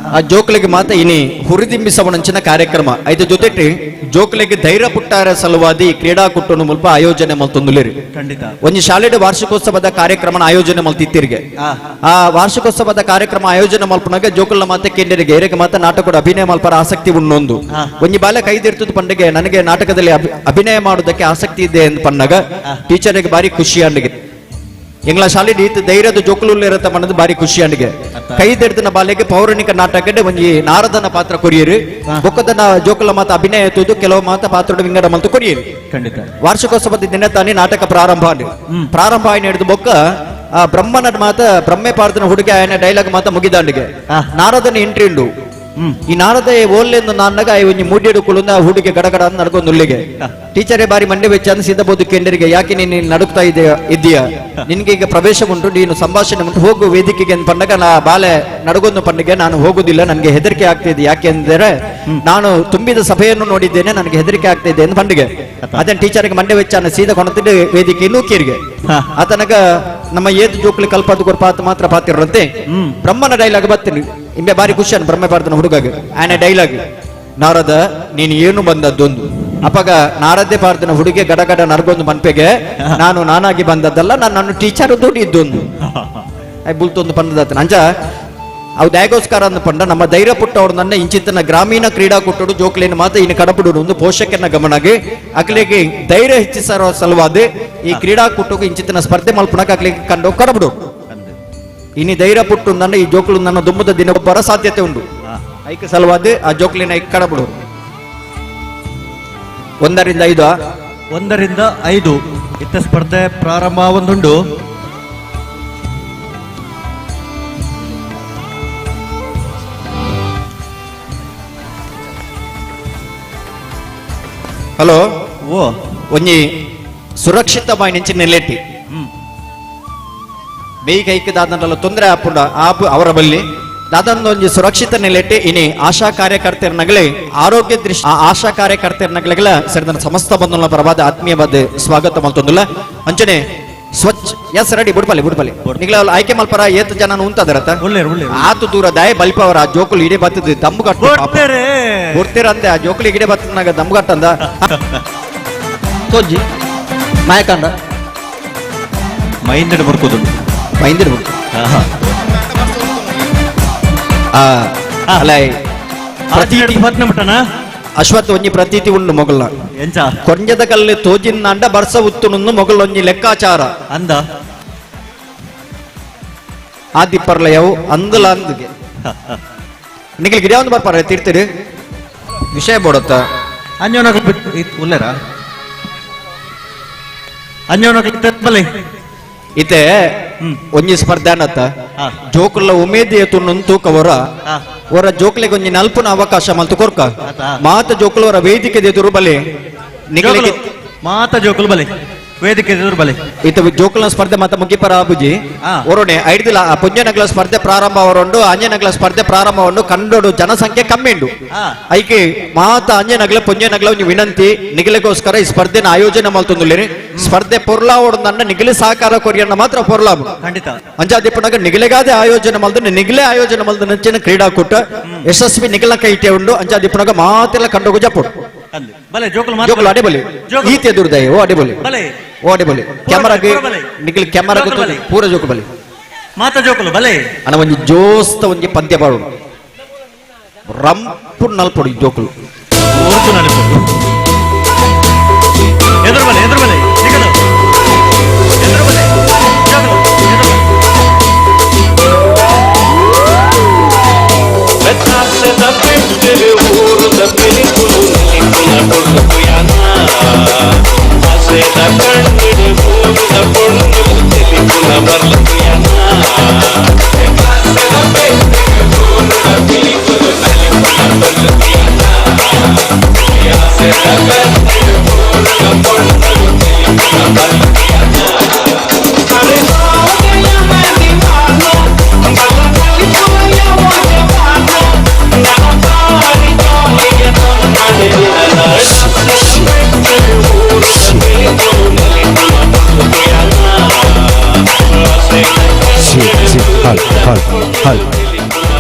ಆ ಜೋಕ್ಲಿಗೆ ಮಾತ್ರ ಇನಿ ಹುರಿದಿಂಬಿಸವಣಂಚಿನ ಕಾರ್ಯಕ್ರಮ ಐದು ಜೊತೆಟಿ ಜೋಕ್ಲಿಗೆ ಧೈರ್ಯ ಪುಟ್ಟಾರ ಸಲುವಾದಿ ಈ ಕ್ರೀಡಾಕೂಟನು ಮುಲ್ಪ ಆಯೋಜನೆ ಮಲ್ತೊಂದುಲಿರಿ. ಖಂಡಿತ ಒಂಜಿ ಶಾಲೆಡ್ ವಾರ್ಷಿಕೋತ್ಸವದ ಕಾರ್ಯಕ್ರಮ ಆಯೋಜನೆ ಮಲ್ತಿತ್ತಿರಿಗೆ ಆ ವಾರ್ಷಿಕೋತ್ಸವದ ಕಾರ್ಯಕ್ರಮ ಆಯೋಜನೆ ಮಲ್ಪನಾಗ ಜೋಕುಲ್ನ ಮಾತೆ ಕೆಂಡರಿಗೆ ಏರಿಗೆ ಮಾತ ನಾಟಕದ ಅಭಿನಯ ಮಲ್ಪರ ಆಸಕ್ತಿ ಉಣ್ಣೊಂದು ಒಂಜಿ ಬಾಲೆ ಕೈದಿರ್ತದ ಪಂಡಿಗೆ ನನಗೆ ನಾಟಕದಲ್ಲಿ ಅಭಿನಯ ಮಾಡೋದಕ್ಕೆ ಆಸಕ್ತಿ ಇದೆ ಎಂದು ಪನ್ನಾಗ ಟೀಚರ್ಗೆ ಬಾರಿ ಖುಷಿ ಅಂಡಿಗೆ ಎಂಗ್ಲ ಶಾಲೆ ಈತ ಧೈರ್ಯದ ಜೋಕುಲು ಇರತ್ತ ಮನದು ಬಾರಿ ಖುಷಿ ಅಂಡಿಗೆ ಕೈದೆಡ್ದನ ಬಾಲೆಗೆ ಪೌರಾಣಿಕ ನಾಟಕಡೆ ಒಂಜಿ ನಾರದನ ಪಾತ್ರ ಕೊರಿಯರು ಬೊಕ್ಕದನ ಜೋಕುಲ ಮಾತ ಅಭಿನಯ ಎತ್ತುದು ಕೆಲವು ಮಾತ ಪಾತ್ರ ವಿಂಗಡ ಮಲ್ತು ಕೊರಿಯರು. ಖಂಡಿತ ವಾರ್ಷಿಕೋತ್ಸವದ ದಿನ ತಾನೇ ನಾಟಕ ಪ್ರಾರಂಭ ಪ್ರಾರಂಭ ಆಯ್ನ ಹಿಡಿದು ಬೊಕ್ಕ ಆ ಬ್ರಹ್ಮನ ಮಾತ ಬ್ರಹ್ಮೆ ಪಾರ್ದನ ಹುಡುಗಿ ಆಯನ ಡೈಲಾಗ್ ಮಾತ ಮುಗಿದಾಂಡಿಗೆ ನಾರದನ ಎಂಟ್ರಿ ಉಂಡು. ಈ ನಾರದ ಓಲ್ಲೆಂದು ನಾನ್ನಾಗ ಒಂಜಿ ಮೂಡಿಯಡು ಕುಲುಂದ ಹುಡುಗಿ ಗಡಗಡ ಅಂತ ನಡ್ಕೊಂಡು ಉಲ್ಲಿಗೆ ಟೀಚರೇ ಬಾರಿ ಮಂಡೆ ವೆಚ್ಚ ಅಂತ ಸಿದ್ಧಬೋದು ಕೆಂಡರಿಗೆ ಯಾಕೆ ನೀನು ಇಲ್ಲಿ ನಡುಕ್ತಾ ಇದೆಯಾ ನಿನ್ಗೆ ಈಗ ಪ್ರವೇಶ ಉಂಟು ನೀನು ಸಂಭಾಷಣೆ ಉಂಟು ಹೋಗು ವೇದಿಕೆಗೆ ಅಂತ ಪಂಡಗ ನಾ ಬಾಲೆ ನಡಗೊಂದು ಪಂಡಿಗೆ ನಾನು ಹೋಗುದಿಲ್ಲ ನನಗೆ ಹೆದರಿಕೆ ಆಗ್ತಿದೆ ಯಾಕೆ ಅಂದರೆ ನಾನು ತುಂಬಿದ ಸಭೆಯನ್ನು ನೋಡಿದ್ದೇನೆ ನನಗೆ ಹೆದರಿಕೆ ಆಗ್ತಾ ಇದೆ ಎಂದು ಪಂಡಿಗೆ ಅದನ್ನ ಟೀಚರ್ಗೆ ಮಂಡೆ ವೆಚ್ಚ ಅನ್ನ ಸೀದಾ ಕೊಣತಿದ್ದೆ ವೇದಿಕೆ ನೂಕೀರಿಗೆ ಆತನಗ ನಮ್ಮ ಏತು ಜೋಕ್ಲಿ ಕಲ್ಪದ ಕೊರ್ಪಾತ ಮಾತ್ರ ಪಾತಿರಂತೆ ಬ್ರಹ್ಮನ ಡೈಲಾಗ್ ಬರ್ತೀನಿ ಇಂಬೆ ಬಾರಿ ಖುಷಿಯನ್ನು ಬ್ರಹ್ಮ ಪಾರ್ದನ ಹುಡುಗಾಗ ಆನೆ ಡೈಲಾಗ್ ನಾರದ ನೀನು ಏನು ಬಂದದ್ದೊಂದು ಅಪಗ ನಾರದ್ದೆ ಪಾರ್ದನ ಹುಡುಗಿ ಗಡಗಡ ನರ್ಗೊಂದು ಮನ್ಪೆಗೆ ನಾನು ನಾನಾಗಿ ಬಂದದ್ದಲ್ಲ, ನಾನು ಟೀಚರ್ ದುಡ್ಡು ಇದ್ದೊಂದು ಬುಲ್ತೊಂದು ಪಂಡದಾತನ ಅಂಚ ಅವು ದಾಯಗೋಸ್ಕರ ಅಂದ ಪಂಡ ನಮ್ಮ ಧೈರ್ಯ ಪುಟ್ಟವರು ನನ್ನ ಇಂಚಿತನ ಗ್ರಾಮೀಣ ಕ್ರೀಡಾಕೂಟಡು ಜೋಕ್ಲೇನು ಮಾತ್ರ ಇನ್ನು ಕಡಪುಡು ಒಂದು ಪೋಷಕನ ಗಮನಗೆ ಅಕ್ಲಿಗೆ ಧೈರ್ಯ ಹೆಚ್ಚಿಸೋ ಸಲುವಾದ ಈ ಕ್ರೀಡಾಕೂಟಕ್ಕೆ ಇಂಚಿತನ ಸ್ಪರ್ಧೆ ಮಲ್ಪುಣಕ್ಕೆ ಅಕ್ಲಿಗೆ ಕಂಡು ಕಡಪುಡು. ಇನಿ ಧೈರ್ಯ ಪುಟ್ಟು ನನ್ನ ಈ ಜೋಕ್ಲು ನನ್ನ ದುಮ್ಮದ ದಿನ ಬರ ಸಾಧ್ಯತೆ ಉಂಟು. ಐಕ ಸಲುವಾದ ಆ ಜೋಕ್ಲಿನ ಐಕ್ ಕಡಪುಡು. 1 ರಿಂದ 5 1 ರಿಂದ 5 ಇತ್ತ ಸ್ಪರ್ಧೆ ಪ್ರಾರಂಭ ಒಂದುಂಡು. ಹಲೋ ಓ ಒಂಜಿ ಸುರಕ್ಷಿತ ಬಾಯಿ ನೆಲೆಟ್ಟಿ ಬೇಗ ಐಕ್ ದಾದನಲ್ಲ ತೊಂದರೆ ಆಪುಂಡ ಆಪು ಅವರ ಬಲ್ಲಿ ದಾದನ ಒಂಜಿ ಸುರಕ್ಷಿತ ನೆಲೆಟ್ಟಿ ಇನಿ ಆಶಾ ಕಾರ್ಯಕರ್ತರನಗಲೇ ಆರೋಗ್ಯ ದೃಷ್ಟಿ ಆಶಾ ಕಾರ್ಯಕರ್ತರನಗಲೆಗಳ ಸರಿದನ ಸಮಸ್ತ ಬಂಧುಗಳ ಪರವಾದ ಆತ್ಮೀಯವಾದ ಸ್ವಾಗತ ಮಲ್ತೊಂದುಲ್ಲ. ಅಂಚನೆ ಸ್ವಚ್ಛ ಎಸ್ ರೆಡಿ ಬುಡ್ಪಲ್ಲಿ ಬುಡ್ಪಲ್ಲಿ ನಿಗ್ಲ ಆಯ್ಕೆ ಮಲ್ಪರ ಏತ್ ಜನ ಉಂತದರತ್ತ ಆತು ದೂರ ದಾಯ ಬಲ್ಪವರ ಆ ಜೋಕುಲು ಇಡೇ ಬತ್ತದ ದಮ್ಮು ಕಟ್ಟು ಕೊಡ್ತೀರಂತೆ ಆ ಜೋಕುಲು ಇಡೇ ಬತ್ತನಾಗ ದಮ್ಮು ಕಟ್ಟಂದ ತೋಜಿ ಮಾಯಕಂಡ ಮೈಂದೆಡೆ ಬರ್ಕೋದು ಮೈಂದೆಡೆ ಬರ್ಕೋ ಅಲ್ಲ ಅಶ್ವತ್ ಒಂಜಿ ಪ್ರತೀತಿ ಉಂಡು ಮೊಗಲ ಎಂಚ ಕೊಂಜದ ಕಲ್ಲು ತೋಜಿನ್ನಾಂಡ ಬರ್ಸ ಉತ್ತುನೊಂದು ಮೊಗಲೊಂಜಿ ಲೆಕ್ಕಾಚಾರ ಅಂದ ಆದಿಪ್ಪರ್ಲಯವು ಅಂದಲ ಅಂದಿಗೆ ನಿಖಿಲ್ ಗಿಡ ಒಂದು ಬರ್ಪಾರ ತೀರ್ತೀರಿ ವಿಷಯ ಬೋಡತ್ತ ಅಂಜೋನ ಉಲ್ಲೇರ ಅಂಜೋನ ಬಲೆ ಇತ್ತೆ ಒಂಜಿ ಸ್ಪರ್ಧೆ ಅನ್ನತ್ತ ಜೋಕುಲ್ಲ ಉಮೇದಿಯ ತುಣ್ಣು ತೂಕವರ ಅವರ ಜೋಕ್ಲೆಗೆ ಒಂಜಿ ನಲ್ಪುನ ಅವಕಾಶ ಮಲ್ತು ಕೊರ್ಕ ಮಾತ ಜೋಕುಲು ಅವರ ವೇದಿಕೆ ಎದುರು ಬಲೆ ನಿಗಲಿಗೆ ಮಾತ ಜೋಕುಲು ಬಲೆ ವೇದಿಕೆ ಎದುರು ಬಲೆ ಇತ ಜೋಕುಲ ಸ್ಪರ್ಧೆ ಮಾತ ಮುಗಿಪರ ಆಬುಜಿ ಒರೊನೆ ಐಡ್ದಿಲ ಪುಂಜನಗಲ ಸ್ಪರ್ಧೆ ಪ್ರಾರಂಭ ಅವರೊಂಡು ಅಂಜನಗಲ ಸ್ಪರ್ಧೆ ಪ್ರಾರಂಭ ಉಂಡು ಕಂಡೋಡು ಜನಸಂಖ್ಯೆ ಕಮ್ಮಿ ಉಂಡು ಐಕೆ ಮಾತ ಅಂಜನಗಲ ಪುಂಜನಗಲ ಒಂಜಿ ವಿನಂತಿ ನಿಗಲಿಗೋಸ್ಕರ ಈ ಸ್ಪರ್ಧೆನ ಆಯೋಜನೆ ಮಲ್ತೊಂದುಲ್ಲೇರಿ ಸ್ಪರ್ಧೆ ಪೊರ್ಲಾವೊಡನ್ನ ನಿಗಲಿ ಸಹಕಾರ ಕೊರಿಯನ್ನ ಮಾತ್ರ ಪೊರ್ಲಾಬು ಖಂಡಿತ ಅಂಚಾದಿಪ್ಪನಾಗ ನಿಗಲಿಗಾದೆ ಆಯೋಜನೆ ಮಲ್ದು ನಿಗಲೇ ಆಯೋಜನೆ ಮಲ್ದು ನಂಚಿನ ಕ್ರೀಡಾಕೂಟ ಯಶಸ್ವಿ ನಿಗಲ ಕೈಟೆ ಉಂಡು ಅಂಚಾದಿಪ್ಪನಾಗ ಮಾತೆಲ್ಲ ಕಂಡೋಗು ಜಪ್ಪುಡು ಬಲೆ ಜೋಕುಲು ಜೋಕುಲು ಅಡೆ ಬಲೆ ಈತೆ ದುರ್ದಯ ಓ ಅಡೆ ಬಲೆ ಓ ಅಡೆ ಬಲೆ ಕ್ಯಾಮರಾಗೆ ನಿಗಲಿ ಕ್ಯಾಮರಾಗೆ ಪೂರ ಜೋಕು ಬಲೆ ಮಾತ ಜೋಕುಲು ಬಲೆ ಅನ ಒಂಜಿ ಜೋಸ್ತ ಒಂಜಿ ಪಂದ್ಯ ಬಾಡು ರಂಪು ನಲ್ಪೊಡು ಜೋಕುಲು ಓರ್ತು ನಲ್ಪೊಡು ಎದುರು ಬಲೆ ಎದುರು ಬಲೆ ನಿಗಲು ಎದುರು ಬಲೆ ಜೋಕುಲು ಎದುರು ಬೆತ್ತಾಸದ ಪೆಟ್ಟರೆ ಊರುದ ಪಿಲಿಕುಲು ನಿಲಿಕುಲ ಕೊಡುಕುಯಾನ ಆಸೆದ ಕಣ್ಣಿಡು ಊರುದ ಪೊಣ್ಣು ತಿಳಿಕುಲ ಬರ್ಲುಕುಯಾನ ಬೆತ್ತಾಸದ ಪೆಟ್ಟರೆ ಊರುದ ಪಿಲಿಕುಲು ನಿಲಿಕುಲ ಕೊಡುಕುಯಾನ ಆಸೆದ ಕಣ್ಣಿಡು ಊರುದ ಪೊಣ್ಣು ತಿಳಿಕುಲ ಬರ್ಲುಕುಯಾನ ಅರೆ ಹೋಗಯ ಮದಿವಾನ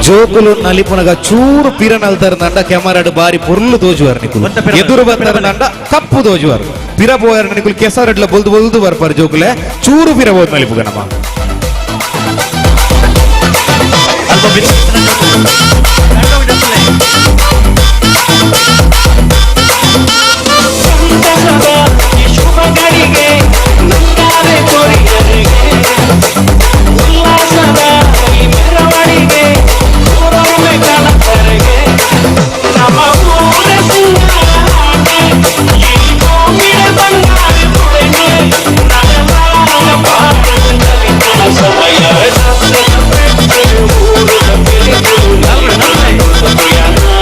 ಜೋಕುಲು ನಲಿಪುನಗ ಚೂರು ಪಿರ ನಲ್ತಾರಂಡ ಕೆಮರಾಡು ಬಾರಿ ಪೊರ್ಲು ತೋಜುವಾರು ನಿಕುಲು ಎದುರು ಬರ್ತಾರಂಡ ಕಪ್ಪು ತೋಜುವಾರು ಪಿರ ಪೋಯಾರ ನಿಕುಲು ಕೆಸರಡ್ಲ ಬೊಲ್ದು ಬೊಲ್ದು ಬರ್ಪಾರು ಜೋಕುಲೆ ಚೂರು ಪಿರ ಬೋದು ನಲಿಪುಗ ನಮ್ಮ ಸಮಯ.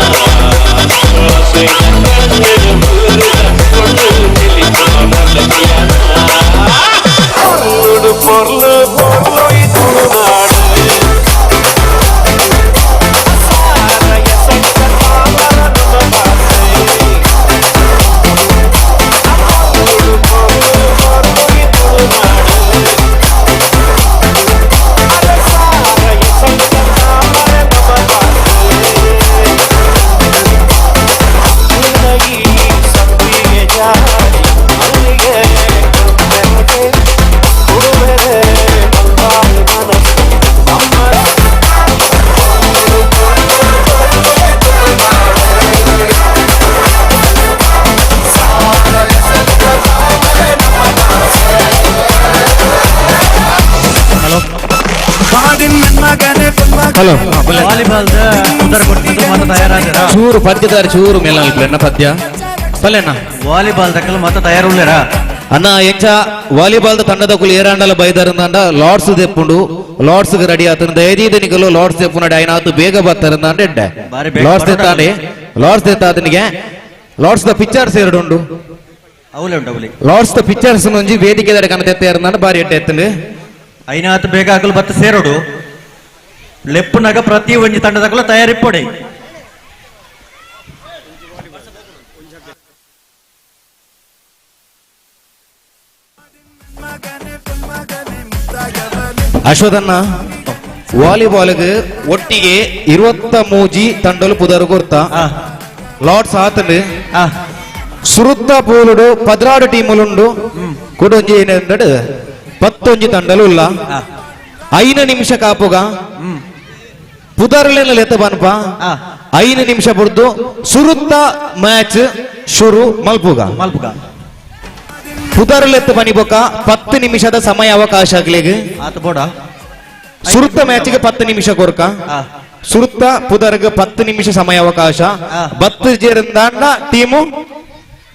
Volleyball ಉತ್ತರ ಕೊಟ್ಟಿದ್ದು ಮತ ತಯಾರಾದರ. ಚೂರು ಪದ್ಯದಾರ ಚೂರು ಮೇಲ ಪದ್ಯ ಪಲ್ಲೆಣ್ಣ. ವಾಲಿಬಾಲ್ ದಕ್ಕಲು ಮತ ತಯಾರುಳ್ಳೇರಾ? ಅಣ್ಣ ಎಂಚ ವಾಲಿಬಾಲ್ ತಂಡದ ಕುಲು ಏರಾಂಡಲ ಬೈದಾರಂದಾಂಡ ಲಾರ್ಡ್ಸ್ ದೆಪ್ಪುಂಡು, ಲಾರ್ಡ್ಸ್ ರೆಡಿ ಆತನ ದಯದೀದ ನಿಗಲು ಲಾರ್ಡ್ಸ್ ದೆಪ್ಪುನಡೆ ಐನಾತು ಬೇಗ ಬರ್ತಾರಂದಾಂಡ ಎಡ್ಡೆ ಲಾರ್ಡ್ಸ್ ದೆತ್ತಾನೆ ಲಾರ್ಡ್ಸ್ ದೆತ್ತಾದನಿಗೆ Lord's the pictures ಎರಡು ಅವಲೇ ಉಂಟು ಅವಲಿ Lord's the pictures ಒಂಜಿ ವೇದಿಕೆ ದಡೆ ಕನ ತೆತ್ತ ಬಾರಿ ಎಡ್ಡೆ ಎತ್ತಂಡು. ಐನಾತು ಬೇಗ ಆಗಲು ಬತ್ತ ಸೇರೋಡು ಲೆಪ್ಪುನಗ ಪ್ರತಿ ಒಂಜಿ ತಂಡದಕಲು ತಯಾರಿಪ್ಪೊಡೆ. ಅಶ್ವಥನ್ನ ವಾಲಿಬಾಲ್ಗೆ ಒಟ್ಟಿಗೆ 23 ತಂಡಲು ಪುದರು ಕೊರ್ತ ಲಾರ್ಡ್ಸ್ ಆತಂಡು ಸುರುತ್ತ ಪೋಲುಡು 16 ಟೀಮುಲುಂಡು ಕುಡೊಂಜಿ ಏನಂದ್ರೆ 10 ತಂಡಲು ಇಲ್ಲ. 5 ನಿಮಿಷ ಕಾಪುಗ ಪುದರ್ಲೇನ ಲೆತ್ತ ಬನ್ಪ 5 ನಿಮಿಷ ಬುಡ್ದು ಸುರುತ್ತ ಮ್ಯಾಚ್ ಶುರು ಮಲ್ಪುಗ ಮಲ್ಪುಗ ಪುದರ್ಲೆತ್ತ ಬನಿಬೊಕ 10 ನಿಮಿಷದ ಸಮಯ ಅವಕಾಶ ಆಗ್ಲಿಗೆ ಸುರುತ್ತ ಮ್ಯಾಚ್ಗೆ 10 ನಿಮಿಷ ಕೊರ್ಕ ಸುರುತ್ತ ಪುದರ್ಗ 10 ನಿಮಿಷ ಸಮಯ ಅವಕಾಶ ಬತ್ತು ಜೇರಂದಾಂಡ ಟೀಮು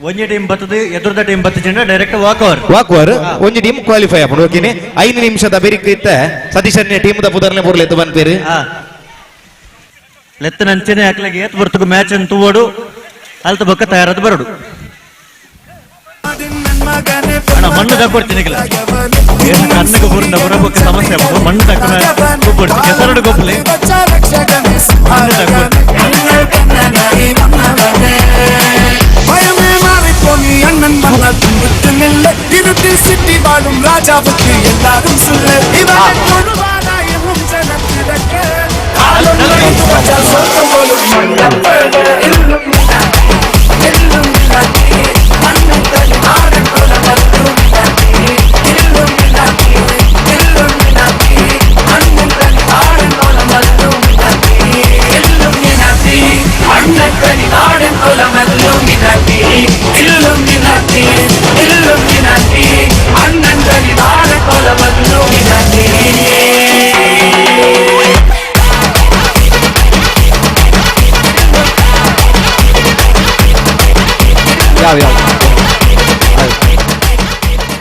ಒಂಜಿ ಟೀಮ್ ಬತ್ತದ ಎದುರದ ಟೀಮ್ ಬತ್ತಜಿಂಡ direct walk over walk over ಒಂಜಿ ಟೀಮ್ ಕ್ವಾಲಿಫೈ ಆಪುಂಡು. ಓಕೆನೆ 5 ನಿಮಿಷದ ಬೆರಿಕ್ ಇತ್ತ ಸತೀಶನ್ನೇ ಟೀಮ್ the ಪುದರ್ನೆ ಬುರ್ಲೆತ್ತು ಬನ್ಪೇರು ಲೆತ್ತನಂಚನೆ ಅಕ್ಲೆಗೆ ಏತ್ ಬರ್ತುಗು ಮ್ಯಾಚ್ ಅನ್ನು ತೂವಡು ಅಲ್ತ ಬೊಕ್ಕ ತಯಾರಾದ ಬರಡು. ಅಣ್ಣ ಮಣ್ಣು ದಕ್ಕೊಡ್ತೀನಿ ಏನು ಕಣ್ಣಿಗೆ ಬುರ್ನ ಬರಬೊಕ್ಕ ಸಮಸ್ಯೆ ಆಗ್ಬೋದು. ಮಣ್ಣು ದಕ್ಕನ ಗೊಬ್ಬಡ್ತೀನಿ ಕೆಸರಡು ಗೊಬ್ಬಲಿ ಮಣ್ಣು ದಕ್ಕೊಡ್ತೀನಿ.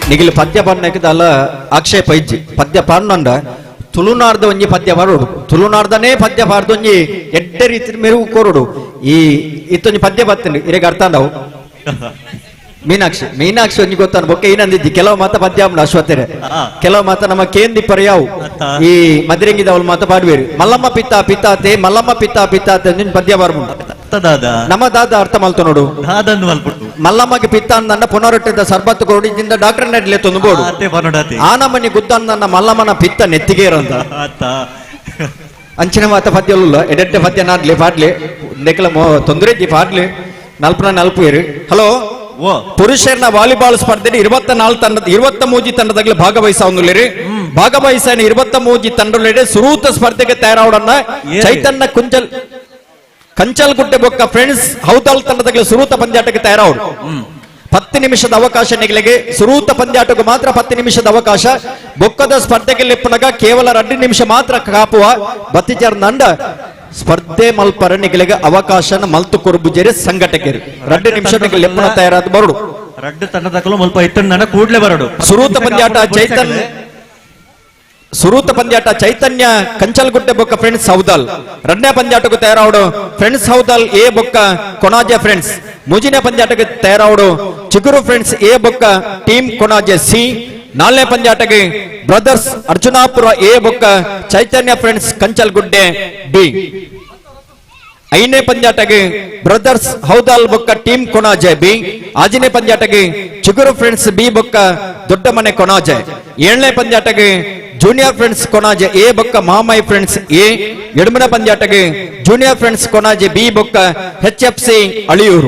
ನಿಗಿಲ್ ಪದ್ಯ ಪಾಡ್ನಕ್ಕೆ ಅಲ್ಲ ಆಕ್ಷೇಪ ಇಜ್ಜಿ ಪದ್ಯ ಪಾಡ್ನಂಡ ತುಳುನಾಡ್ದ ಒಂಜಿ ಪದ್ಯ ಪಾಡೋಡು ತುಳುನಾಡ್ದನೇ ಪದ್ಯ ಪಾಡ್ದು ಒಂಜಿ ಎಡ್ಡೆ ರೀತಿ ಮೆರುಗು ಕೋರೋಡು. ಈ ಇತ್ತೊಂಜಿ ಪದ್ಯ ಬತ್ತಂಡು ಇರೆಗ್ ಅರ್ಥ ಅಂಡವು ಮೀನಾಕ್ಷಿ ಮೀನಾಕ್ಷಿ ಒಂಜಿ ಗೊತ್ತಾನ ಬೊಕ್ಕ ಏನಂದಿದ್ದಿ ಕೆಲವು ಮಾತ ಪದ್ಯ ಅಶ್ವತ್ಥರೆ ಕೆಲವು ಮಾತ ನಮ್ಮ ಕೇಂದಿ ಪರ್ಯಾವು ಈ ಮದ್ರಂಗಿದವಳು ಮಾತ ಪಾಡುವೇರು ಮಲ್ಲಮ್ಮ ಪಿತ್ತ ಪಿತ್ತಾತೆ ಮಲ್ಲಮ್ಮ ಪಿತ್ತ ಪಿತ್ತಾತೆ ಅಂದ್ ಪದ್ಯ ಬಾರ್ಬುಂಡು. ನಮ್ಮ ದಾದ ಅರ್ಥ ಮಲ್ತ ನೋಡು ಮಲ್ಲಮ್ಮಗೆ ಪಿತ್ತ ಅಂದ ಪುನರೊಟ್ಟಿದ್ದ ಸರ್ಬತ್ತು ಕೊರಡು ಇದ್ದಿಂದ ಡಾಕ್ಟರ್ ನೆಡ್ಲೆ ತೊಂದು ಬೋಡು ಆನಮನಿ ಗುದ್ದ ಅಂದ ಮಲ್ಲಮ್ಮನ ಪಿತ್ತ ನೆತ್ತಿಗೆ ಇರಂತ ಅಂಚಿನ ಮಾತ ಪದ್ಯಲ್ಲ ಎಡೆಡ್ಡೆ ಪದ್ಯ ನಾಡ್ಲಿ ಪಾಡ್ಲಿ ನೆಕ್ಲ ತೊಂದರೆ ಇಜ್ಜಿ ಪಾಡ್ಲಿ ನಲ್ಪನ ನಲ್ಪು ಇರು. ಹಲೋ ಪುರುಷರನ ವಾಲಿಬಾಲ್ ಸ್ಪರ್ಧೆ 24 ತಂಡ 23 ತಂಡದಾಗಲೇ ಭಾಗವಹಿಸ ಭಾಗವಹಿಸ 23 ತಂಡದಲ್ಲಿ ಸುರೂತ ಸ್ಪರ್ಧೆಗೆ ತಯಾರಾವಡನ್ನ ಚೈತನ್ಯ ಕುಂಚಲ್ ಕಂಚಲ್ಗುಡ್ಡೆ ಬೊಕ್ಕ ಫ್ರೆಂಡ್ಸ್ ಹೌದಾಲ್ ತಂಡದಾಗಲೇ ಸುರೂತ ಪಂದ್ಯಾಟಕ್ಕೆ ತಯಾರಾವಡು. 10 ನಿಮಿಷದ ಅವಕಾಶ ನಿಗಲಿಗೆ ಸುರೂತ ಪಂದ್ಯಾಟಕ್ಕೆ ಮಾತ್ರ 10 ನಿಮಿಷದ ಅವಕಾಶ. ಬೊಕ್ಕದ ಸ್ಪರ್ಧೆಗೆ ಲೆಪ್ಪನಗ ಕೇವಲ 2 ನಿಮಿಷ ಮಾತ್ರ ಕಾಪುವ ಬತ್ತಿಜರ್ ನಂಡ ಸ್ಪರ್ಧೆ ಮಲ್ಪರ ನಿಗಲಿಗೆ ಅವಕಾಶನ ಮಲ್ತು ಕೊರ್ಬುಜೇರಿ ಸಂಘಟಕರು 2 ನಿಮಿಷ ಲೆಪ್ಪನ ತಯಾರಾದ ಬರಡು ರಡ್ಡು ತಂಡದಕಲು ಮಲ್ಪ ಇತ್ತಂಡ ಕೂಡ್ಲೆ ಬರಡು. ಸುರೂತ ಪಂದ್ಯಾಟ ಚೈತನ್ಯ ಸುರೂತ ಪಂದ್ಯಾಟ ಚೈತನ್ಯ ಕಂಚಲ್ಗುಡ್ಡೆ ಬೊಕ್ಕ ಫ್ರೆಂಡ್ಸ್ ಹೌದಾಲ್ ರಡ್ನೇ ಪಂದ್ಯಾಟಕ್ಕೆ ತಯಾರಾವಡು ಫ್ರೆಂಡ್ಸ್ ಹೌದಾಲ್ ಎ ಬೊಕ್ಕ ಕೊಣಾಜೆ ಫ್ರೆಂಡ್ಸ್ ಮುಜಿನ ಪಂದ್ಯಾಟಕ್ಕೆ ತಯಾರಾವಡು ಚಿಗುರು ಫ್ರೆಂಡ್ಸ್ ಎ ಬೊಕ್ಕ ಟೀಮ್ ಕೊಣಾಜೆ ಸಿ ನಾಲ್ನೇ ಪಂದ್ಯಾಟಕ್ಕೆ ಬ್ರದರ್ಸ್ ಅರ್ಜುನಾಪುರ ಎ ಬೊಕ್ಕ ಚೈತನ್ಯ ಫ್ರೆಂಡ್ಸ್ ಕಂಚಲ್ಗುಡ್ಡೆ ಬಿ ಐದನೇ ಪಂದ್ಯಾಟಗೆ ಬ್ರದರ್ಸ್ ಹೌದಾಲ್ ಬೊಕ್ಕ ಟೀಮ್ ಕೊಣಾಜೆ ಬಿ ಆಜನೇ ಪಂದ್ಯಾಟಗೆ ಚಿಗುರು ಫ್ರೆಂಡ್ಸ್ ಬಿ ಬೊಕ್ಕ ದೊಡ್ಡಮನೆ ಕೊಣಾಜೆ ಏಳನೇ ಪಂದ್ಯಾಟಗೆ junior friends Konaje A ಬೊಕ್ಕ ಮಹಾಮಾಯಿ ಫ್ರೆಂಡ್ಸ್ ಎ ಎಡಮನ ಪಂದ್ಯಾಟಗೆ junior friends Konaje B ಬೊಕ್ಕ H F C Aliyur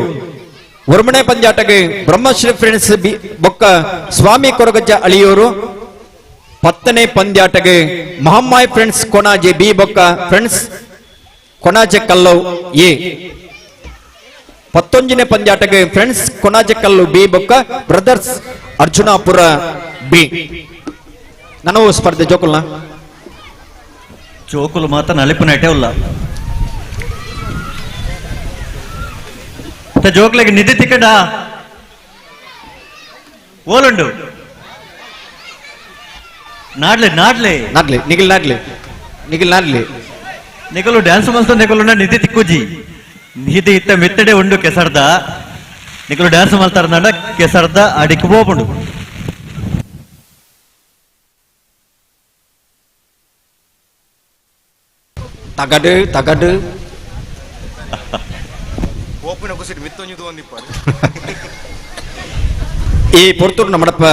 ಒರ್ಮನೆ ಪಂದ್ಯಾಟಗೆ ಬ್ರಹ್ಮಶ್ರೀ friends B ಬೊಕ್ಕ ಸ್ವಾಮಿ ಕೊರಗಜ್ಜ ಅಳಿಯೂರು 10ನೇ ಪಂದ್ಯಾಟಗೆ ಮಹಮ್ಮಾಯಿ ಫ್ರೆಂಡ್ಸ್ ಕೊಣಾಜೆ ಬಿ ಬೊಕ್ಕ ಫ್ರೆಂಡ್ಸ್ ಕೊಣಾಜೆ ಕಲ್ಲು ಎ 11ನೇ ಪಂದ್ಯಾಟಗೆ ಫ್ರೆಂಡ್ಸ್ ಕೊಣಾಜೆ ಕಲ್ಲು ಬಿ ಬೊಕ್ಕ ಬ್ರದರ್ಸ್ ಅರ್ಜುನಾಪುರ ಬಿ. ನಾನು ಸ್ಪರ್ಧೆ ಜೋಕುಲ್ನ ಜೋಕುಲು ಮಾತ್ರ ನಲಿಪು ನೆಟೆ ಉಲ್ಲ ಜೋಕ್ಲೆಗ್ ನಿಧಿ ತಿಕ್ಕಡ ಓಲುಂಡು ನಾಡ್ಲೆ ನಾಡ್ಲೆ ನಾಡ್ಲೆ ನಿಗಿಲ್ ನಾಡ್ಲೆ ನಿಗಿಲ್ ನಾಡ್ಲೆ ನಿಕಲು ಡ್ಯಾನ್ಸ್ ಮಲ್ತ ನಿಕಲು ನಿಧಿ ತಿಕ್ಕುಜಿ ನಿಧಿ ಇತ್ತ ಮೆತ್ತಡೆ ಉಂಡು ಕೆಸರ್ದ ನಿಕಲು ಡ್ಯಾನ್ಸ್ ಮಲ್ತಾರ ಕೆಸರ್ದ ಅಡಿಕ್ ಹೋಗುಂಡು. ತಗಡು ತಗಡು ಈ ಪೊರ್ತೂರು ನಮ್ಮಡಪ್ಪ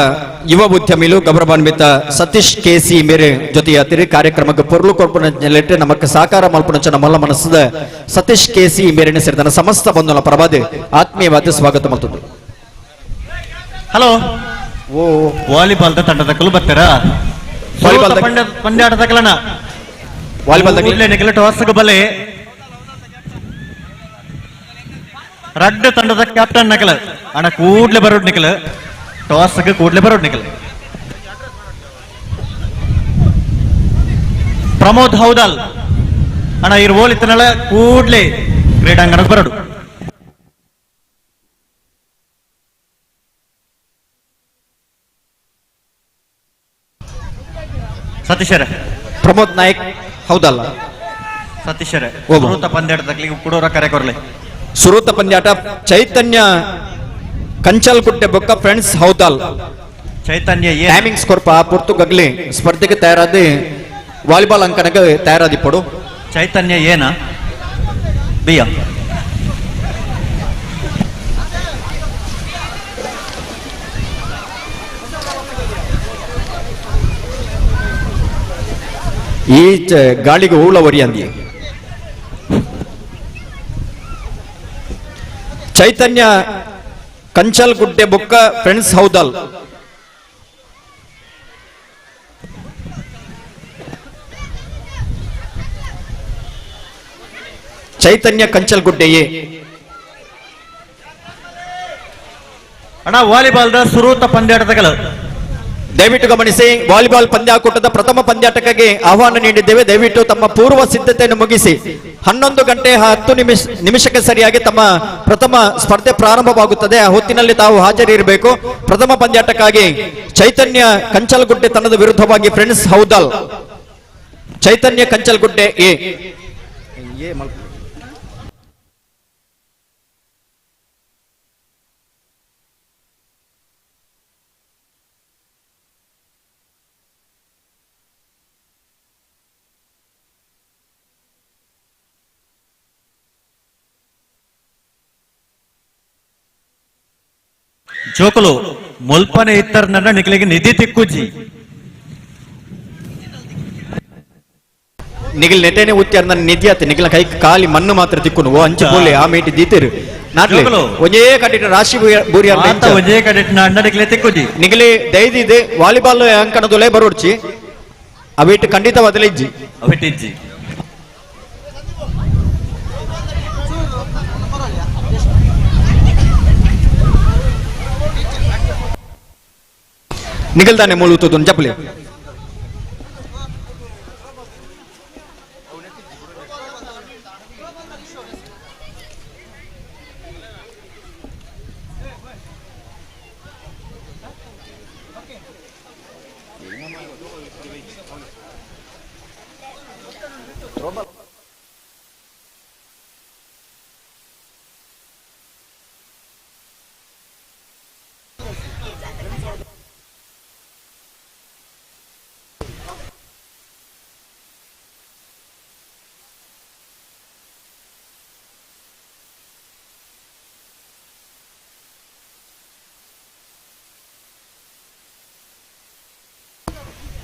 ಯುವ ಉದ್ಯಮಿಲು ಗೌರವಾನ್ವಿತ ಸತೀಶ್ ಕೆಸಿ ಮೇರೆ ಜೊತೆಯ ತಿರು ಕಾರ್ಯಕ್ರಮಕ್ಕೆ ಪೊರ್ಲು ಕೊರ್ಪುನ ನೆಲೆಟ್ಟು ನಮಕ್ ಸಾಕಾರ ಮಲ್ಪುನಂಚ ನಮ್ಮಲ್ಲ ಮನಸ್ಸದ ಸತೀಶ್ ಕೆಸಿ ಮೇರೆನ ಸೇರಿದ ಸಮಸ್ತ ಬಂಧುಲ ಪರವಾದ ಆತ್ಮೀಯವಾದ ಸ್ವಾಗತ ಮಲ್ತದ್ದು. ಹಲೋ ಓ ವಾಲಿಬಾಲ್ ತಂಡದ ಕಲು ಬರ್ತಾರಾ? ವಾಲಿಬಾಲ್ ಪಂದ್ಯಾಟದ ಕಲನ ವಾಲಿಬಾಲ್ ಟಾಸ್ ಬಲೆ ರಡ್ಡು ತಂಡದ ಕ್ಯಾಪ್ಟನ್ ನಕಲ ಅಣ್ಣ ಕೂಡ್ಲೆ ಬರೋಡ್ ನಿಕಲ ಟಾಸ್ ಕೂಡ್ಲೆ ಬರೋಡ್ ನಿಕಲ. ಪ್ರಮೋದ್ ಹೌದಲ್ ಅಣ್ಣ ಇರ್ ಓಲ್ ಇತ್ತನಳ ಕೂಡ್ಲೆ ಕ್ರೀಡಾಂಗಣಕ್ಕೆ ಬರೋಡು. ಸತೀಶರ ಪ್ರಮೋದ್ ನಾಯಕ್ ಹೌದಲ್ಲ ಸತೀಶರ ಸುರೂತ ಪಂದ್ಯಾಟದ ಕುಡೋರ ಕರೆ ಕೊರ್ಲೆ. ಸುರೂತ ಪಂದ್ಯಾಟ ಚೈತನ್ಯ ಕಂಚಲ್ಗುಡ್ಡೆ ಬೊಕ್ಕ ಫ್ರೆಂಡ್ಸ್ ಹೌದಲ್ ಚೈತನ್ಯ ಟೈಮಿಂಗ್ಸ್ ಕೊರ್ಪ ಪುರ್ತುಗಗ್ಲಿ ಸ್ಪರ್ಧೆಗೆ ತಯಾರಾದಿ ವಾಲಿಬಾಲ್ ಅಂಕಣಕ್ಕೆ ತಯಾರಾದಿಪ್ಪಡು. ಚೈತನ್ಯ ಏನ ಬಿಯ ಈ ಗಾಳಿಗೆ ಹೂಳ ಒರಿಯಂದಿ. ಚೈತನ್ಯ ಕಂಚಲ್ಗುಡ್ಡೆ ಬೊಕ್ಕ ಫ್ರೆಂಡ್ಸ್ ಹೌದಲ್. ಚೈತನ್ಯ ಕಂಚಲ್ಗುಡ್ಡೆಯೇ ಅಣ್ಣ ವಾಲಿಬಾಲ್ the ಸುರೂತ ಪಂದ್ಯಾಟದಗಳು ದಯವಿಟ್ಟು ಗಮನಿಸಿ. ವಾಲಿಬಾಲ್ ಪಂದ್ಯಾಕೂಟದ ಪ್ರಥಮ ಪಂದ್ಯಾಟಕ್ಕೆ ಆಹ್ವಾನ ನೀಡಿದ್ದೇವೆ. ದಯವಿಟ್ಟು ತಮ್ಮ ಪೂರ್ವ ಸಿದ್ಧತೆಯನ್ನು ಮುಗಿಸಿ 11:10 ನಿಮಿಷಕ್ಕೆ ಸರಿಯಾಗಿ ತಮ್ಮ ಪ್ರಥಮ ಸ್ಪರ್ಧೆ ಪ್ರಾರಂಭವಾಗುತ್ತದೆ. ಆ ಹೊತ್ತಿನಲ್ಲಿ ತಾವು ಹಾಜರಿರಬೇಕು. ಪ್ರಥಮ ಪಂದ್ಯಾಟಕ್ಕಾಗಿ ಚೈತನ್ಯ ಕಂಚಲ್ಗುಡ್ಡೆ ತಂಡದ ವಿರುದ್ಧವಾಗಿ ಫ್ರೆಂಡ್ಸ್ ಹೌದಲ್. ಚೈತನ್ಯ ಕಂಚಲ್ಗುಡ್ಡೆ ಎ. ಜೋಕುಲು ಮುಲ್ಪನೆ ಇತ್ತರ ನನ್ನ ನಿಕಲಿಗೆ ನಿಧಿ ತಿಕ್ಕುಜಿ ನಿಗಿಲ್ ನೆಟೇನೆ ಉತ್ಯಾರ ನನ್ನ ನಿಧಿ ಆತ ನಿಗಿಲ ಕೈ ಖಾಲಿ ಮಣ್ಣು ಮಾತ್ರ ತಿಕ್ಕುನು ಓ ಅಂಚು ಬೋಲೆ ಆ ಮೇಟಿ ದೀತಿರು ನಾಟ್ಲೆ ಒಂದೇ ಕಟ್ಟಿಟ ರಾಶಿ ಬೂರಿ ಅಂತ ಒಂದೇ ಕಟ್ಟಿಟ ಅಣ್ಣ ನಿಕಲೆ ತಿಕ್ಕುಜಿ ನಿಗಲಿ ದೈದಿದೆ ವಾಲಿಬಾಲ್ ಅಂಕಣದೊಲೆ ಬರೋಡ್ಚಿ ಅವಿಟ್ಟು ಖಂಡಿತವಾದಲೇ ಇಜ್ಜಿ ಅವಿಟ್ಟಿಜ್ಜಿ. ನಿಗಲ್ದಾನೆ ಮೂಳುತ್ತದು ಜಪಲೆ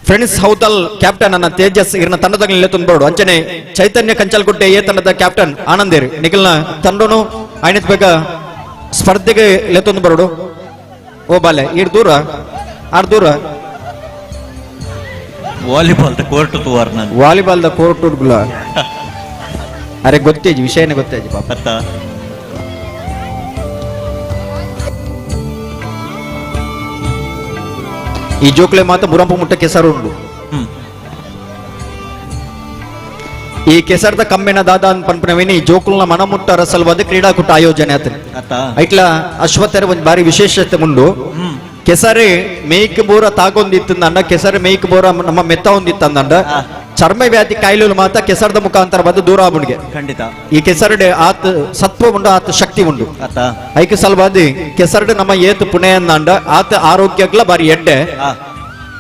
ಫ್ರೆಂಡ್ಸ್ ಹೌದಲ್ ಕ್ಯಾಪ್ಟನ್ ಅನ್ನ ತೇಜಸ್ ಇರ್ನ ತಂಡದ ನಿಲ್ಲುತ್ತೊಂದು ಅಂಚನೆ ಚೈತನ್ಯ ಕಂಚಲ್ಗುಡ್ಡೆ ಎ ತಂಡದ ಕ್ಯಾಪ್ಟನ್ ಆನಂದೇರ್ ನಿಖಿಲ್ನ ತಂಡನು ಆಯ್ನತ್ ಬೇಗ ಸ್ಪರ್ಧೆಗೆ ಲೆತ್ತೊಂದು ಬರೋಡು. ಓ ಬಾಲೆ ಈಡ್ ದೂರ ಆರ್ ದೂರ ವಾಲಿಬಾಲ್ the court ತೂವಾರ್ ನಾನು ವಾಲಿಬಾಲ್ the court ಗುಲ ಅರೆ ಗೊತ್ತೇಜಿ ವಿಷಯನೇ ಗೊತ್ತೇಜಿ ಪಾಪ. ಈ ಜೋಕ್ಲೆ ಮಾತ್ರ ಮುರಂಪು ಮುಟ್ಟ ಕೆಸರು ಉಂಡು. ಈ ಕೆಸರ್ದ ಕಮ್ಮೆನ ದಾದ ಪನ್ಪನವೇನಿ ಜೋಕುಲ್ನ ಮನಮುಟ್ಟ ರಸಲ್ವಾದ ಕ್ರೀಡಾಕೂಟ ಆಯೋಜನೆ ಆತ. ಐಟ್ಲ ಅಶ್ವತ್ಥರ ಒಂದ್ ಬಾರಿ ವಿಶೇಷತೆ ಉಂಡು. ಕೆಸರೆ ಮೇಯ್ಕ್ ಬೋರ ತಾಗೊಂದಿತ್ತಂದ, ಕೆಸರೆ ಮೇಯ್ಕ್ ಬೋರ ನಮ್ಮ ಮೆತ್ತ ಹೊಂದಿತ್ತಂದ ಚರ್ಮ ವ್ಯಾಧಿ ಕಾಯಿಲೆಗಳು ಮಾತ್ರ ಕೆಸರದ ಮುಖಾಂತರ ಬಂದು ದೂರ ಆಬುಣಿಗೆ. ಖಂಡಿತ ಈ ಕೆಸರಡೆ ಆತ ಸತ್ವ ಉಂಡು, ಆತ ಶಕ್ತಿ ಉಂಡು. ಐಕ ಸಲುವಾದಿ ಕೆಸರಡೆ ನಮ್ಮ ಏತು ಪುಣೆ ಅಂದಾಂಡ ಆತ ಆರೋಗ್ಯಕ್ಲ ಬಾರಿ ಎಡ್ಡೆ.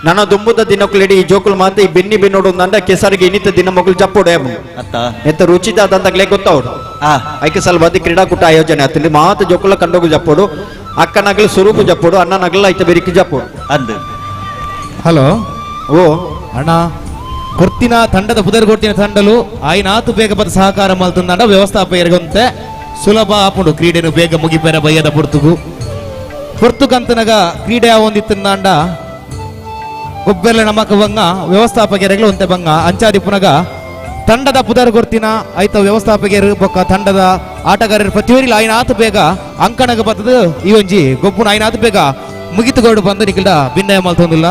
ನನ್ನ ದುಂಬುದ ದಿನಕ್ಕುಲಿಡಿ ಈ ಜೋಕುಲು ಮಾತ್ರ ಈ ಬೆನ್ನಿ ಬೆನ್ನೋಡು ಅಂದ ಕೆಸರಿಗೆ ಇನ್ನಿತ ದಿನ ಮಗಳು ಜಪ್ಪೋಡೆ ಎತ್ತ ರುಚಿದಾದಂತಗ್ಲೇ ಗೊತ್ತವ್ರು. ಐಕ ಸಲುವಾದಿ ಕ್ರೀಡಾಕೂಟ ಆಯೋಜನೆ ಆತಲ್ಲಿ ಮಾತು ಜೋಕುಲ ಕಂಡೋಗು ಜಪ್ಪೋಡು, ಅಕ್ಕನಗಲು ಸುರುಕು ಜಪ್ಪೋಡು, ಅಣ್ಣನಗಲು ಐತ ಬೆರಿಕಿ ಜಪ್ಪೋಡು. ಅಂದು ಹಲೋ ಓ ಅಣ್ಣ ಕೊರ್ತಿನ ತಂಡದ ಪುದರ್ ಕೊರ್ತಿನ ತಂಡಲು ಆಯ್ನಾತು ಬೇಗ ಬದ ಸಹಕಾರ ಮಲ್ತಂದಾಂಡ ವ್ಯವಸ್ಥಾಪಕರಿಗಂತೆ ಸುಲಭ ಆಪುಂಡು ಕ್ರೀಡೆನು ಬೇಗ ಮುಗಿಪೆರ ಬಯ್ಯದ ಪೊರ್ತುಗು ಪೊರ್ತುಗಂತನಗ ಕ್ರೀಡೆ ಒಂದಿತ್ತಂದಾಂಡ ಒಬ್ಬೆಲ್ಲ ನಮಕ ಬಂಗ ವ್ಯವಸ್ಥಾಪಕರಿಗಳು ಒಂತೆ ಬಂಗ ಅಂಚಾದಿ ಪುನಗ ತಂಡದ ಪುದರ್ ಕೊರ್ತಿನ ಐತ ವ್ಯವಸ್ಥಾಪಕರು ಬೊಕ್ಕ ತಂಡದ ಆಟಗಾರರು ಪ್ರತಿಯೊರಿಲು ಆಯ್ನಾತು ಬೇಗ ಅಂಕಣಗ ಬತ್ತದು ಈ ಒಂಜಿ ಗೊಬ್ಬುನ ಆಯ್ನಾತು ಬೇಗ ಮುಗಿತುಗೋಡು ಬಂದು ನಿಖಿಲ್ಡ ಭಿನ್ನಯ ಮಲ್ತೊಂದಿಲ್ಲ.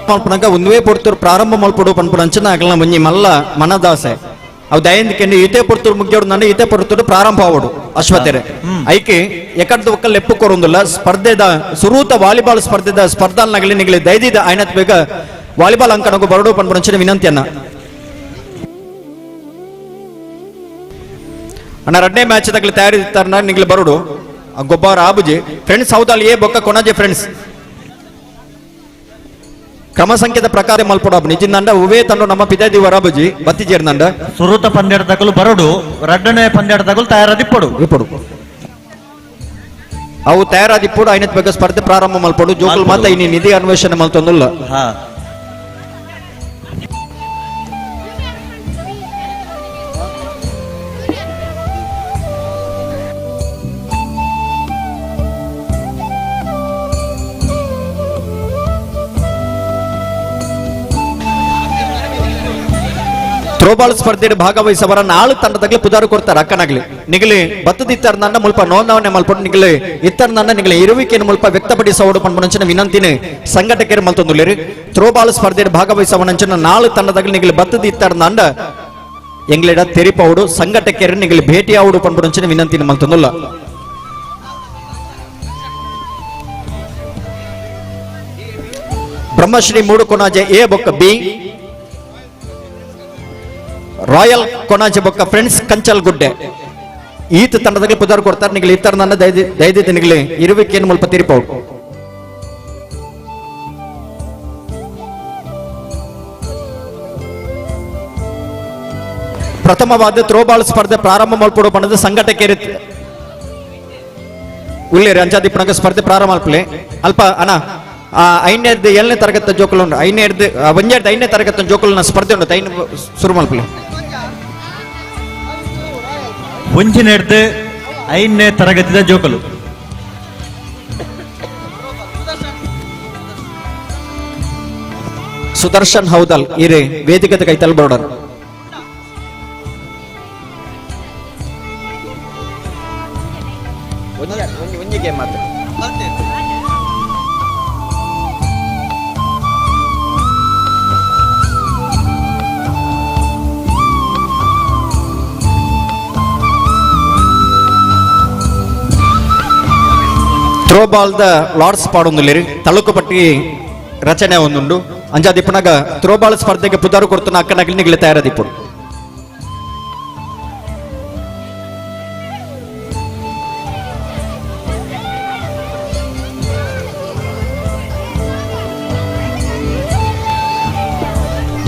ಮಲ್ಪನಗ ಒಂದುವೇ ಪೊರ್ತೂರು ಪ್ರಾರಂಭ ಮಲ್ಪಡು ಪನ್ಪುಡು ಅಂಚನ ಆಗಲ್ಲ ಒಂಜಿ ಮಲ್ಲ ಮನದಾಸೆ ಅವು ದಯಂದಿಕೆಂಡು ಈತೆ ಪೊರ್ತೂರು ಮುಗ್ಯೋಡು ನನ್ನ ಈತೆ ಪೊರ್ತೂರು ಪ್ರಾರಂಭ ಆವಡು ಅಶ್ವತೆರೆ ಐಕೆ ಎಕಡ್ದ ಒಕ್ಕ ಲೆಪ್ಪು ಕೊರೊಂದಿಲ್ಲ. ಸ್ಪರ್ಧೆದ ಸುರೂತ ವಾಲಿಬಾಲ್ ಸ್ಪರ್ಧೆದ ಸ್ಪರ್ಧಾಲ್ ನಗಲಿ ನಿಗಲಿ ದೈದಿದ ಐನತ್ ಬೇಗ ವಾಲಿಬಾಲ್ ಅಂಕಣಗು ಬರಡು ಪನ್ಪುಡು ಅಂಚನ ವಿನಂತಿಯನ್ನ. ಅಣ್ಣ ಎರಡನೇ ಮ್ಯಾಚ್ ತಗಲಿ ತಯಾರಿರ್ತಾರ ನಿಗಲಿ ಬರಡು ಗೊಬ್ಬರ ಆಬುಜಿ ಫ್ರೆಂಡ್ಸ್ ಹೌದಲ್ಲ ಏ ಬೊಕ್ಕ ಕೊಣಜೆ ಫ್ರೆಂಡ್ಸ್ ಕ್ರಮ ಸಂಖ್ಯೆದ ಪ್ರಕಾರ ಮಲ್ಪಡ ನಿಜಿಂದಂಡ ಉವೇ ತಂಡ ನಮ್ಮ ಪಿತಾದಿ ವರಾಬುಜಿ ಬತ್ತಿ ಜೇರ್ನಂಡ ಸುರೂತ ಪಂದ್ಯಾಟ ತಗಲು ಬರಡು, ರಡ್ಡನೇ ಪಂದ್ಯಾಟ ತಗಲು ತಯಾರಾದಿಪ್ಪಡು ಇಪ್ಪಡು ಅವು ತಯಾರಾದಿಪ್ಪಡು ಐನತ್ ಬೇಗ ಸ್ಪರ್ಧೆ ಪ್ರಾರಂಭ ಮಲ್ಪಡು ಜೋಕುಲ್ ಮಾತ ಇನಿ ನಿಧಿ ಅನ್ವೇಷಣೆ ಮಲ್ತೊಂದುಲ್ಲ. ಥ್ರೋಬಾಲ್ ಸ್ಪರ್ಧೆ ಭಾಗವಹಿಸವರ ನಾಲ್ಕು ತಂಡದಾಗಲಿ ಪುದಾರು ಕೊಡ್ತಾರೆ ಅಕ್ಕನಾಗ್ಲಿ ನಿಗಲಿ ಬತ್ತದಿತ್ತಾರ ನನ್ನ ಮುಲ್ಪ ನೋಂದಾವಣೆ ಮಲ್ಪಡು ನಿಗಲಿ ಇತ್ತರ ನನ್ನ ನಿಗಲಿ ಇರುವಿಕೆಯನ್ನು ಮುಲ್ಪ ವ್ಯಕ್ತಪಡಿಸೋಡು ಪನ್ಪುನಂಚಿನ ವಿನಂತಿನಿ ಸಂಘಟಕರು ಮಲ್ತೊಂದುಲ್ಲೇರಿ. ಥ್ರೋಬಾಲ್ ಸ್ಪರ್ಧೆ ಭಾಗವಹಿಸವನಂಚಿನ ನಾಲ್ಕು ತಂಡದಾಗಲಿ ನಿಗಲಿ ಬತ್ತದಿತ್ತಾರ ನಂಡ ಎಂಗ್ಲಿಡ ತೆರಿಪೌಡು ಸಂಘಟಕರು ನಿಗಲಿ ಭೇಟಿಯಾವುಡು ಪನ್ಪುನಂಚಿನ ವಿನಂತಿನ ಮಲ್ತೊಂದುಲ್ಲ. ಬ್ರಹ್ಮಶ್ರೀ ಮೂಡು ಕೊನಾಜೆ ಎ ಬೊಕ್ಕ ಬಿ ರಾಯಲ್ ಕೊನಾಜೆ ಬೊಕ್ಕ ಫ್ರೆಂಡ್ಸ್ ಕಂಚಲ್ ಗುಡ್ಡೆ ಈತ ತಂಡದಲ್ಲಿ ಪುದಾರು ಕೊಡ್ತಾರೆ ನಿಗಲಿ ಇತ್ತರ ನನ್ನ ದೈದಿತ ನಿಗಲಿ ಇರುವಿಕೆಯನ್ನು ಮುಲ್ಪ ತಿರುಪೌಡು. ಪ್ರಥಮವಾದ ಥ್ರೋಬಾಲ್ ಸ್ಪರ್ಧೆ ಪ್ರಾರಂಭ ಮಲ್ಪಡು ಬಣ್ಣದ ಸಂಘಟಕರು ಉಳ್ಳೇರಿ ಅಂಚಾದಿಪ್ಪಣಗ ಸ್ಪರ್ಧೆ ಪ್ರಾರಂಭ ಮಲ್ಪಲೆ ಅಲ್ಪ ಅಣ್ಣ ಐದನೇದು ಏಳನೇ ತರಗತಿ ಜೋಕುಲು ಉಂಡು ಐದನೇದು ಒಂಜೆಡ್ದು ಐದನೇ ತರಗತಿ ಜೋಕುಲನ ಸ್ಪರ್ಧೆ ಉಂಟು ಐನ ಶುರು ಮಲ್ಪಲೆ. ಒಂಜಿನೆಡ್ದು ಐದನೇ ತರಗತಿದ ಜೋಕಲು ಸುದರ್ಶನ್ ಹೌದಲ್ ಇರೆ ವೇದಿಕದ ಕೈತಲ್ ಬೋರ್ಡರ್. ಒಂಜಿಗೆ ಮಾತ್ರ ಥ್ರೋಬಾಲ್ the Lord's ಪಾಡೊಂದುಲ್ಲೇರಿ ತಳುಕುಪಟ್ಟಿ ರಚನೆ ಒಂದುಂಡು ಅಂಜಾದಿಪ್ಪನಾಗ ಥ್ರೋಬಾಲ್ ಸ್ಪರ್ಧೆಗೆ ಪುದಾರು ಕೊಡ್ತನ ಅಕ್ಕನಗಲಿ ನಿಗಲಿ ತಯಾರದಿಪ್ಪು.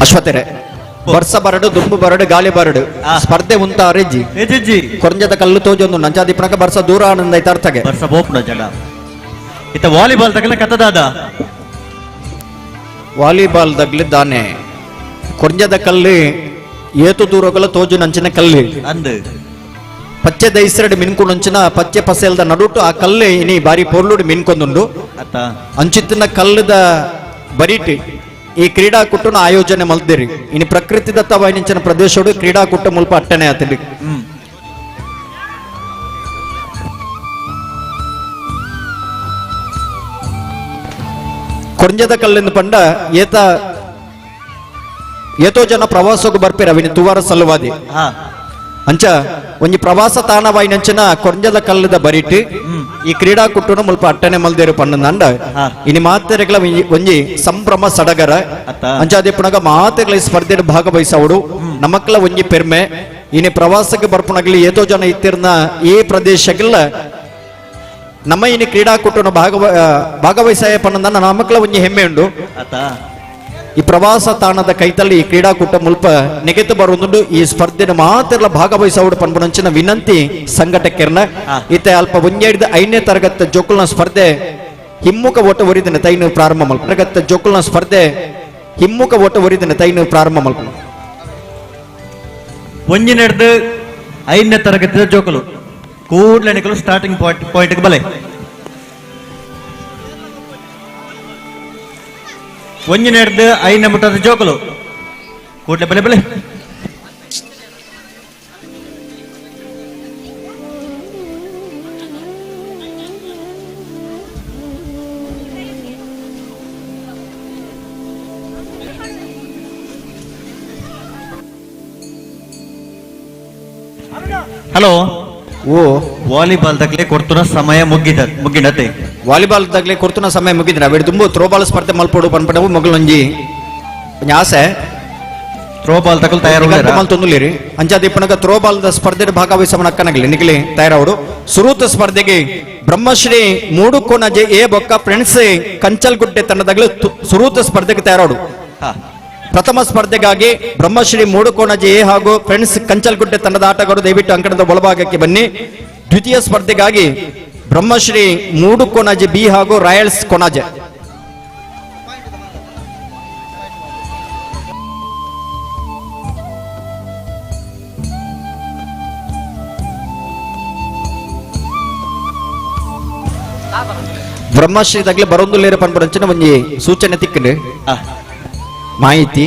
ಅಶ್ವತೆರೆ ವರ್ಷ ಬರಡು ದುಂಬು ಬರಡು ಗಾಳಿ ಬರಡು ಸ್ಪರ್ಧೆ ಉಂತ ಅರೆಜಿ ಕೊರಂಜದ ಕಲ್ಲು ತೋಜೊಂದು ನಂಜಾದಿಪ್ಪನಾಗ ಬರ್ಸ ದೂರ ಆನಂದ ಐತಾರ್ಥಗೆ ಬರ್ಸ ಬೋಪ್ನ ಜನ ಇತ್ತ ವಾಲಿಬಾಲ್ ತಗಲ ಕತ್ತದಾದ ವಾಲಿಬಾಲ್ ತಗಲಿ ದಾನೆ ಕೊರಂಜದ ಕಲ್ಲಿ ಏತು ದೂರಗಳ ತೋಜು ನಂಚಿನ ಕಲ್ಲಿ ಅಂದು ಪಚ್ಚೆ ದೈಸರಡು ಮಿನ್ಕೊಂಡಂಚಿನ ಪಚ್ಚೆ ಪಸೆಲ್ದ ನಡುಟು ಆ ಕಲ್ಲು ಇನಿ ಬಾರಿ ಪೊರ್ಲುಡು ಮಿನ್ಕೊಂದುಂಡು ಅಂಚಿತ್ತಿನ ಕಲ್ಲದ ಬರಿಟಿ ಈ ಕ್ರೀಡಾಕೂಟನ ಆಯೋಜನೆ ಮಲ್ದಿರಿ. ಇನಿ ಪ್ರಕೃತಿ ದತ್ತವಾಯಿನಿಂಚಿನ ಪ್ರದೇಶಡು ಕ್ರೀಡಾಕೂಟ ಮುಲ್ಪ ಅಟ್ಟನೆ ಆತಲಿ. ಕೊರಂಜದ ಕಲ್ಲಿಂದ ಪಂಡ ಏತ ಏತೋ ಜನ ಪ್ರವಾಸಕ್ಕೆ ಬರ್ಪೇರ ಅವಿನ ತುವಾರ ಸಲುವಾದಿ ಅಂಚ ಒಂಜಿ ಪ್ರವಾಸ ತಾಣವಾಯಿನಂಚಿನ ಕೊರ್ಜದ ಕಲ್ಲದ ಬರಿಟ್ ಈ ಕ್ರೀಡಾಕೂಟನು ಮುಲ್ಪ ಅಟ್ಟನೆ ಮಲ್ದೇರು ಪಣ್ಣಂಡ ಇನಿ ಮಾತೆರೆಗಳ ಒಂಜಿ ಸಂಭ್ರಮ ಸಡಗರ ಅಂಚ ಅದೇ ಪುನಗ ಮಾತೆಗಳ ಸ್ಪರ್ಧೆ ಭಾಗವಹಿಸವಡು ನಮಕ್ಲ ಒಂಜಿ ಪೆರ್ಮೆ ಇನಿ ಪ್ರವಾಸಕ್ಕೆ ಬರ್ಪುನಗಲಿ ಏತೋ ಜನ ಇತ್ತಿರ್ನ ಈ ಪ್ರದೇಶಗಳ ನಮ್ಮ ಇನಿ ಕ್ರೀಡಾಕೂಟನು ಭಾಗವಹಿಸಾಯ ಪಣ್ಣಂದ ನಮಕ್ಲ ಒಂಜಿ ಹೆಮ್ಮೆ ಉಂಡು. ಈ ಪ್ರವಾಸ ತಾಣದ ಕೈತಲ್ಲಿ ಈ ಕ್ರೀಡಾಕೂಟ ಮುಲ್ಪ ನೆಗೆತು ಬರುವುದುಂಡು. ಈ ಸ್ಪರ್ಧೆನ ಮಾತ್ರ ಭಾಗವಹಿಸವಡು ಪನ್ಪುನಂಚಿನ ವಿನಂತಿ ಸಂಘಟಕರ್ನ. ಇತ್ತೆ ಅಲ್ಪ ಒಂಜೆಡ್ದು 5ನೇ ತರಗತಿ ಜೋಕುಲ್ನ ಸ್ಪರ್ಧೆ ಹಿಮ್ಮುಖ ಓಟ ಒರಿದನೆ ತೈನು ಪ್ರಾರಂಭ ಮಲ್ಪ ತರಗತಿ ಜೋಕುಲ್ನ ಸ್ಪರ್ಧೆ ಹಿಮ್ಮುಖ ಓಟ ಒರಿದನೆ ತೈನು ಪ್ರಾರಂಭ ಮಲ್ಪ ಒಂಜಿನೆಡ್ದು 5ನೇ ತರಗತಿಯ ಜೋಕುಲು ಕೂಡ್ಲೆ ನಿಕಲು ಸ್ಟಾರ್ಟಿಂಗ್ ಪಾಯಿಂಟ್ ಬಲೆ ಒಂಜಿನೆಡ್ದು 5ನೇ ಮುಟ್ಟದ ಜೋಕುಲು ಕೂಡ್ಲೆ ಬಲೆ ಬಲೆ. ಹಲೋ ಓ ವಾಲಿಬಾಲ್ ತಗ್ಲೆ ಕೊಡ್ತುನ ಸಮಯ ಮುಗಿಡತೆ ವಾಲಿಬಾಲ್ ತಗ್ಲೆ ಕೊಡ್ತುನ ಸಮಯ ಮುಗಿದ್ರ ಅವೆಡ್ ತುಂಬ ಥ್ರೋಬಾಲ್ ಸ್ಪರ್ಧೆ ಮಲ್ಪೊಡು ಪನ್ಪಡವು ಮಗಳೊಂಜಿ ಆಸೆ ಥ್ರೋಬಾಲ್ ತಗಲ್ ತಯಾರು ಮಲ್ತೊಂದುಲೇರಿ ಅಂಚಾದಿಪ್ಪನಗ ಥ್ರೋಬಾಲ್ ಸ್ಪರ್ಧೆ ಭಾಗವಹಿಸವನ ಅಕ್ಕನಗಲಿ ನಿಗಲಿ ತಯಾರವರು. ಸುರೂತ ಸ್ಪರ್ಧೆಗೆ ಬ್ರಹ್ಮಶ್ರೀ ಮೂಡುಕೋನಜೆ ಎ ಬೊಕ್ಕ ಫ್ರೆಂಡ್ಸ್ ಕಂಚಲ್ಗುಡ್ಡೆ ತಂಡದಾಗಲೂ ಸುರೂತ ಸ್ಪರ್ಧೆಗೆ ತಯಾರವರು. ಪ್ರಥಮ ಸ್ಪರ್ಧೆಗಾಗಿ ಬ್ರಹ್ಮಶ್ರೀ ಮೂಡುಕೋಣಜೆ ಎ ಹಾಗೂ ಫ್ರೆಂಡ್ಸ್ ಕಂಚಲ್ಗುಡ್ಡೆ ತಂಡದ ಆಟಗಾರರು ದಯವಿಟ್ಟು ಅಂಕಣದ ಒಳಭಾಗಕ್ಕೆ ಬನ್ನಿ. ದ್ವಿತೀಯ ಸ್ಪರ್ಧೆಗಾಗಿ ಬ್ರಹ್ಮಶ್ರೀ ಮೂಡುಕೋಣಜೆ ಬಿ ಹಾಗೂ ರಾಯಲ್ಸ್ ಕೊಣಾಜೆ. ಬ್ರಹ್ಮಶ್ರೀ ತಗ್ಲೆ ಬರೊಂದುಲ್ಲೇರ ಪನ್ಪುನಂಚಿನ ಒಂಜಿ ಸೂಚನೆ ತಿಕ್ಕಂಡು ಮಾಹಿತಿ.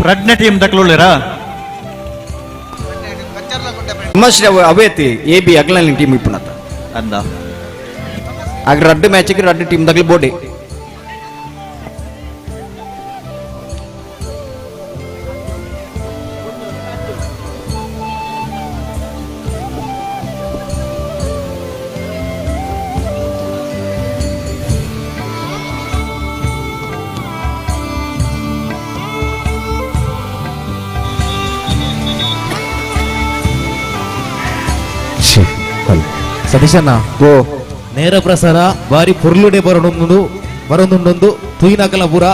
ಪ್ರಜ್ಞೆ ಟೀಮ್ ತಕ್ಲುಳ್ಳೇರಾ ಬ್ರಹ್ಮಶ್ರೀ ಅವೇತಿ ಎ ಬಿ ಅಗ್ಲಲ್ಲಿ ಟೀಮ್ ಇಪ್ಪುನತ ಅಂದ ಆಗ ರಡ್ಡು ಮ್ಯಾಚಿಗೆ ರಡ್ಡು ಟೀಮ್ ತಗ್ಲಿ ಬೋಡಿ. ಸತೀಶಣ್ಣ ಓ ನೇರ ಪ್ರಸಾರ ಬಾರಿ ಪುರ್ಲುಡೆ ಬರೋಣೊಂದು ಬರೋದುಂಡೊಂದು ತುಯಿನಕಲ ಪುರ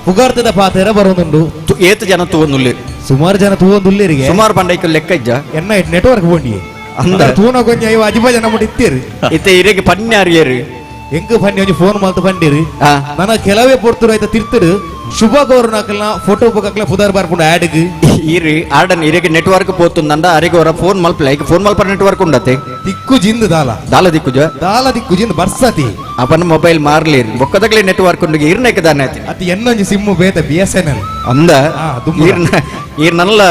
ಪುಗಾರ್ತದ ಪಾತೆರ ಬರೋದುಂಡು. ಏತ್ ಜನ ತೂವೊಂದುಲ್ಲೇರು ಸುಮಾರು ಜನ ತೂವೊಂದುಲ್ಲೇರಿಗೆ ಸುಮಾರು ಬಂಡೈಕ ಲೆಕ್ಕ ಇಜ್ಜ ಎನ್ನ ನೆಟ್ವರ್ಕ್ ಬೋಂಡಿ ಅಂದ ತೂನ ಕೊಂಚ ಐವ ಅಜಿಬ ಜನ ಮುಟ್ಟ ಇತ್ತೀರು ಇತ್ತೆ ಇರೆಗೆ ಪನ್ಯಾರಿಯರು ಎಂಕ್ ಪನ್ನಿ ಒಂಜಿ ಫೋನ್ ಮಲ್ತು ಪಂಡಿರು ನನ್ನ ಕೆಲವೇ ಪೊರ್ತುರು ಆಯ್ತ ತಿರ್ತರು ಶುಭ ಗೌರವನಕಲ್ನ ಫೋಟೋ ಬೊಕ್ಕಕ್ಲ ಪುದಾರ್ ಬರ್ಪುಂಡು ಆಡ್ಗ್ ಇರಿ ಆಡನ್ ಇರೆಗೆ ನೆಟ್ವರ್ಕ್ ಪೋತುಂದಂಡ ಅರೆಗೆ ಅವರ ಫೋನ್ ಮಲ್ಪಲೆ ಈಗ ಫೋನ್ ಮಲ್ಪರ ನೆಟ್ವರ್ಕ್ ಉಂಡತೆ ದಿಕ್ಕು ಜಿಂದು ದಾಲ ದಾಲ ದಿಕ್ಕುಜ ದಾಲ ದಿಕ್ಕು ಜಿಂದು ಬರ್ಸತಿ ಅಪನ ಮೊಬೈಲ್ ಮಾರ್ಲಿ ಬೊಕ್ಕದಗ್ಲೆ ನೆಟ್ವರ್ಕ್ ಉಂಡು ಇರ್ನೆಕ್ ದಾನೆ ಆತಿ ಅತಿ ಎನ್ನೊಂಜಿ ಸಿಮ್ ಬೇತ BSNL ಅಂದ ಇರ್ನ ಇರ್ನಲ್ಲ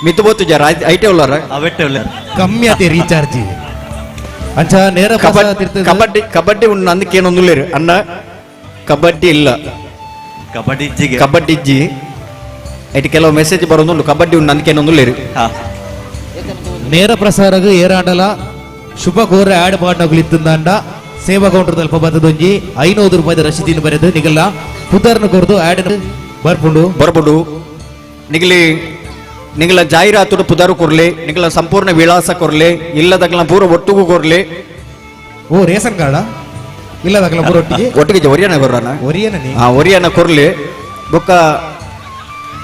ಮಿತು ಜರ ಐಟೆ ಉಳ್ಳಾರ ಅವೆಟ್ಟೆ ಉಳ್ಳಾರ ಕಮ್ಮಿ ಆತಿ ರೀಚಾರ್ಜ್ ಅಂಚ ನೇರ ಕಬಡ್ಡಿ ಕಬಡ್ಡಿ ಉಂಡು ಅಂದಕ್ಕೇನೊಂದುಲ್ಲೇರು ಅಣ್ಣ ಕಬಡ್ಡಿ ಇಲ್ಲ ಕಬಡ್ಡಿ ಇಜ್ಜಿಗೆ ಕಬಡ್ಡಿ ಇಜ್ಜಿ ಐಟ್ ಕೆಲವು ಮೆಸೇಜ್ ಬರೋದುಂಡು ಕಬಡ್ಡಿ ಉಂಡು ಅಂದಕ್ಕೇನೊಂದುಲ್ಲೇರು. ನೇರ ಪ್ರಸಾರಗ ಏರಾಂಡಲ ಶುಭ ಕೋರೆ ಆಡ್ ಪಾಡ್ನಗುಲಿತ್ತಂದಾಂಡ ಸೇವಾ ಕೌಂಟರ್ ತಲ್ಪ ಬತ್ತದೊಂಜಿ 500 ರೂಪಾಯಿ ರಸೀದಿನ ಬರೆದು ನಿಗಲ್ಲ ಪುದರ್ನ ಕೊರ್ದು ಆಡ್ ಬರ್ಪುಂಡು ಬರ್ಪುಂಡು. ನಿಗಲಿ ನಿಗಲ ಜಾಹೀರಾತುಡು ಪುದಾರು ಕೊರ್ಲಿ ನಿಗಲ ಸಂಪೂರ್ಣ ವಿಳಾಸ ಕೊರ್ಲಿ ಇಲ್ಲದಗಲ ಪೂರ ಒಟ್ಟುಗು ಕೊರ್ಲಿ. ಓ ರೇಷನ್ ಕಾರ್ಡ ಇಲ್ಲದಗಲ ಪೂರ ಒಟ್ಟಿಗೆ ಒಟ್ಟಿಗೆ ಒರಿಯನ ಕೊರ್ರನ ಒರಿಯನ ಹಾ ಒರಿಯನ ಕೊರ್ಲಿ ಬೊಕ್ಕ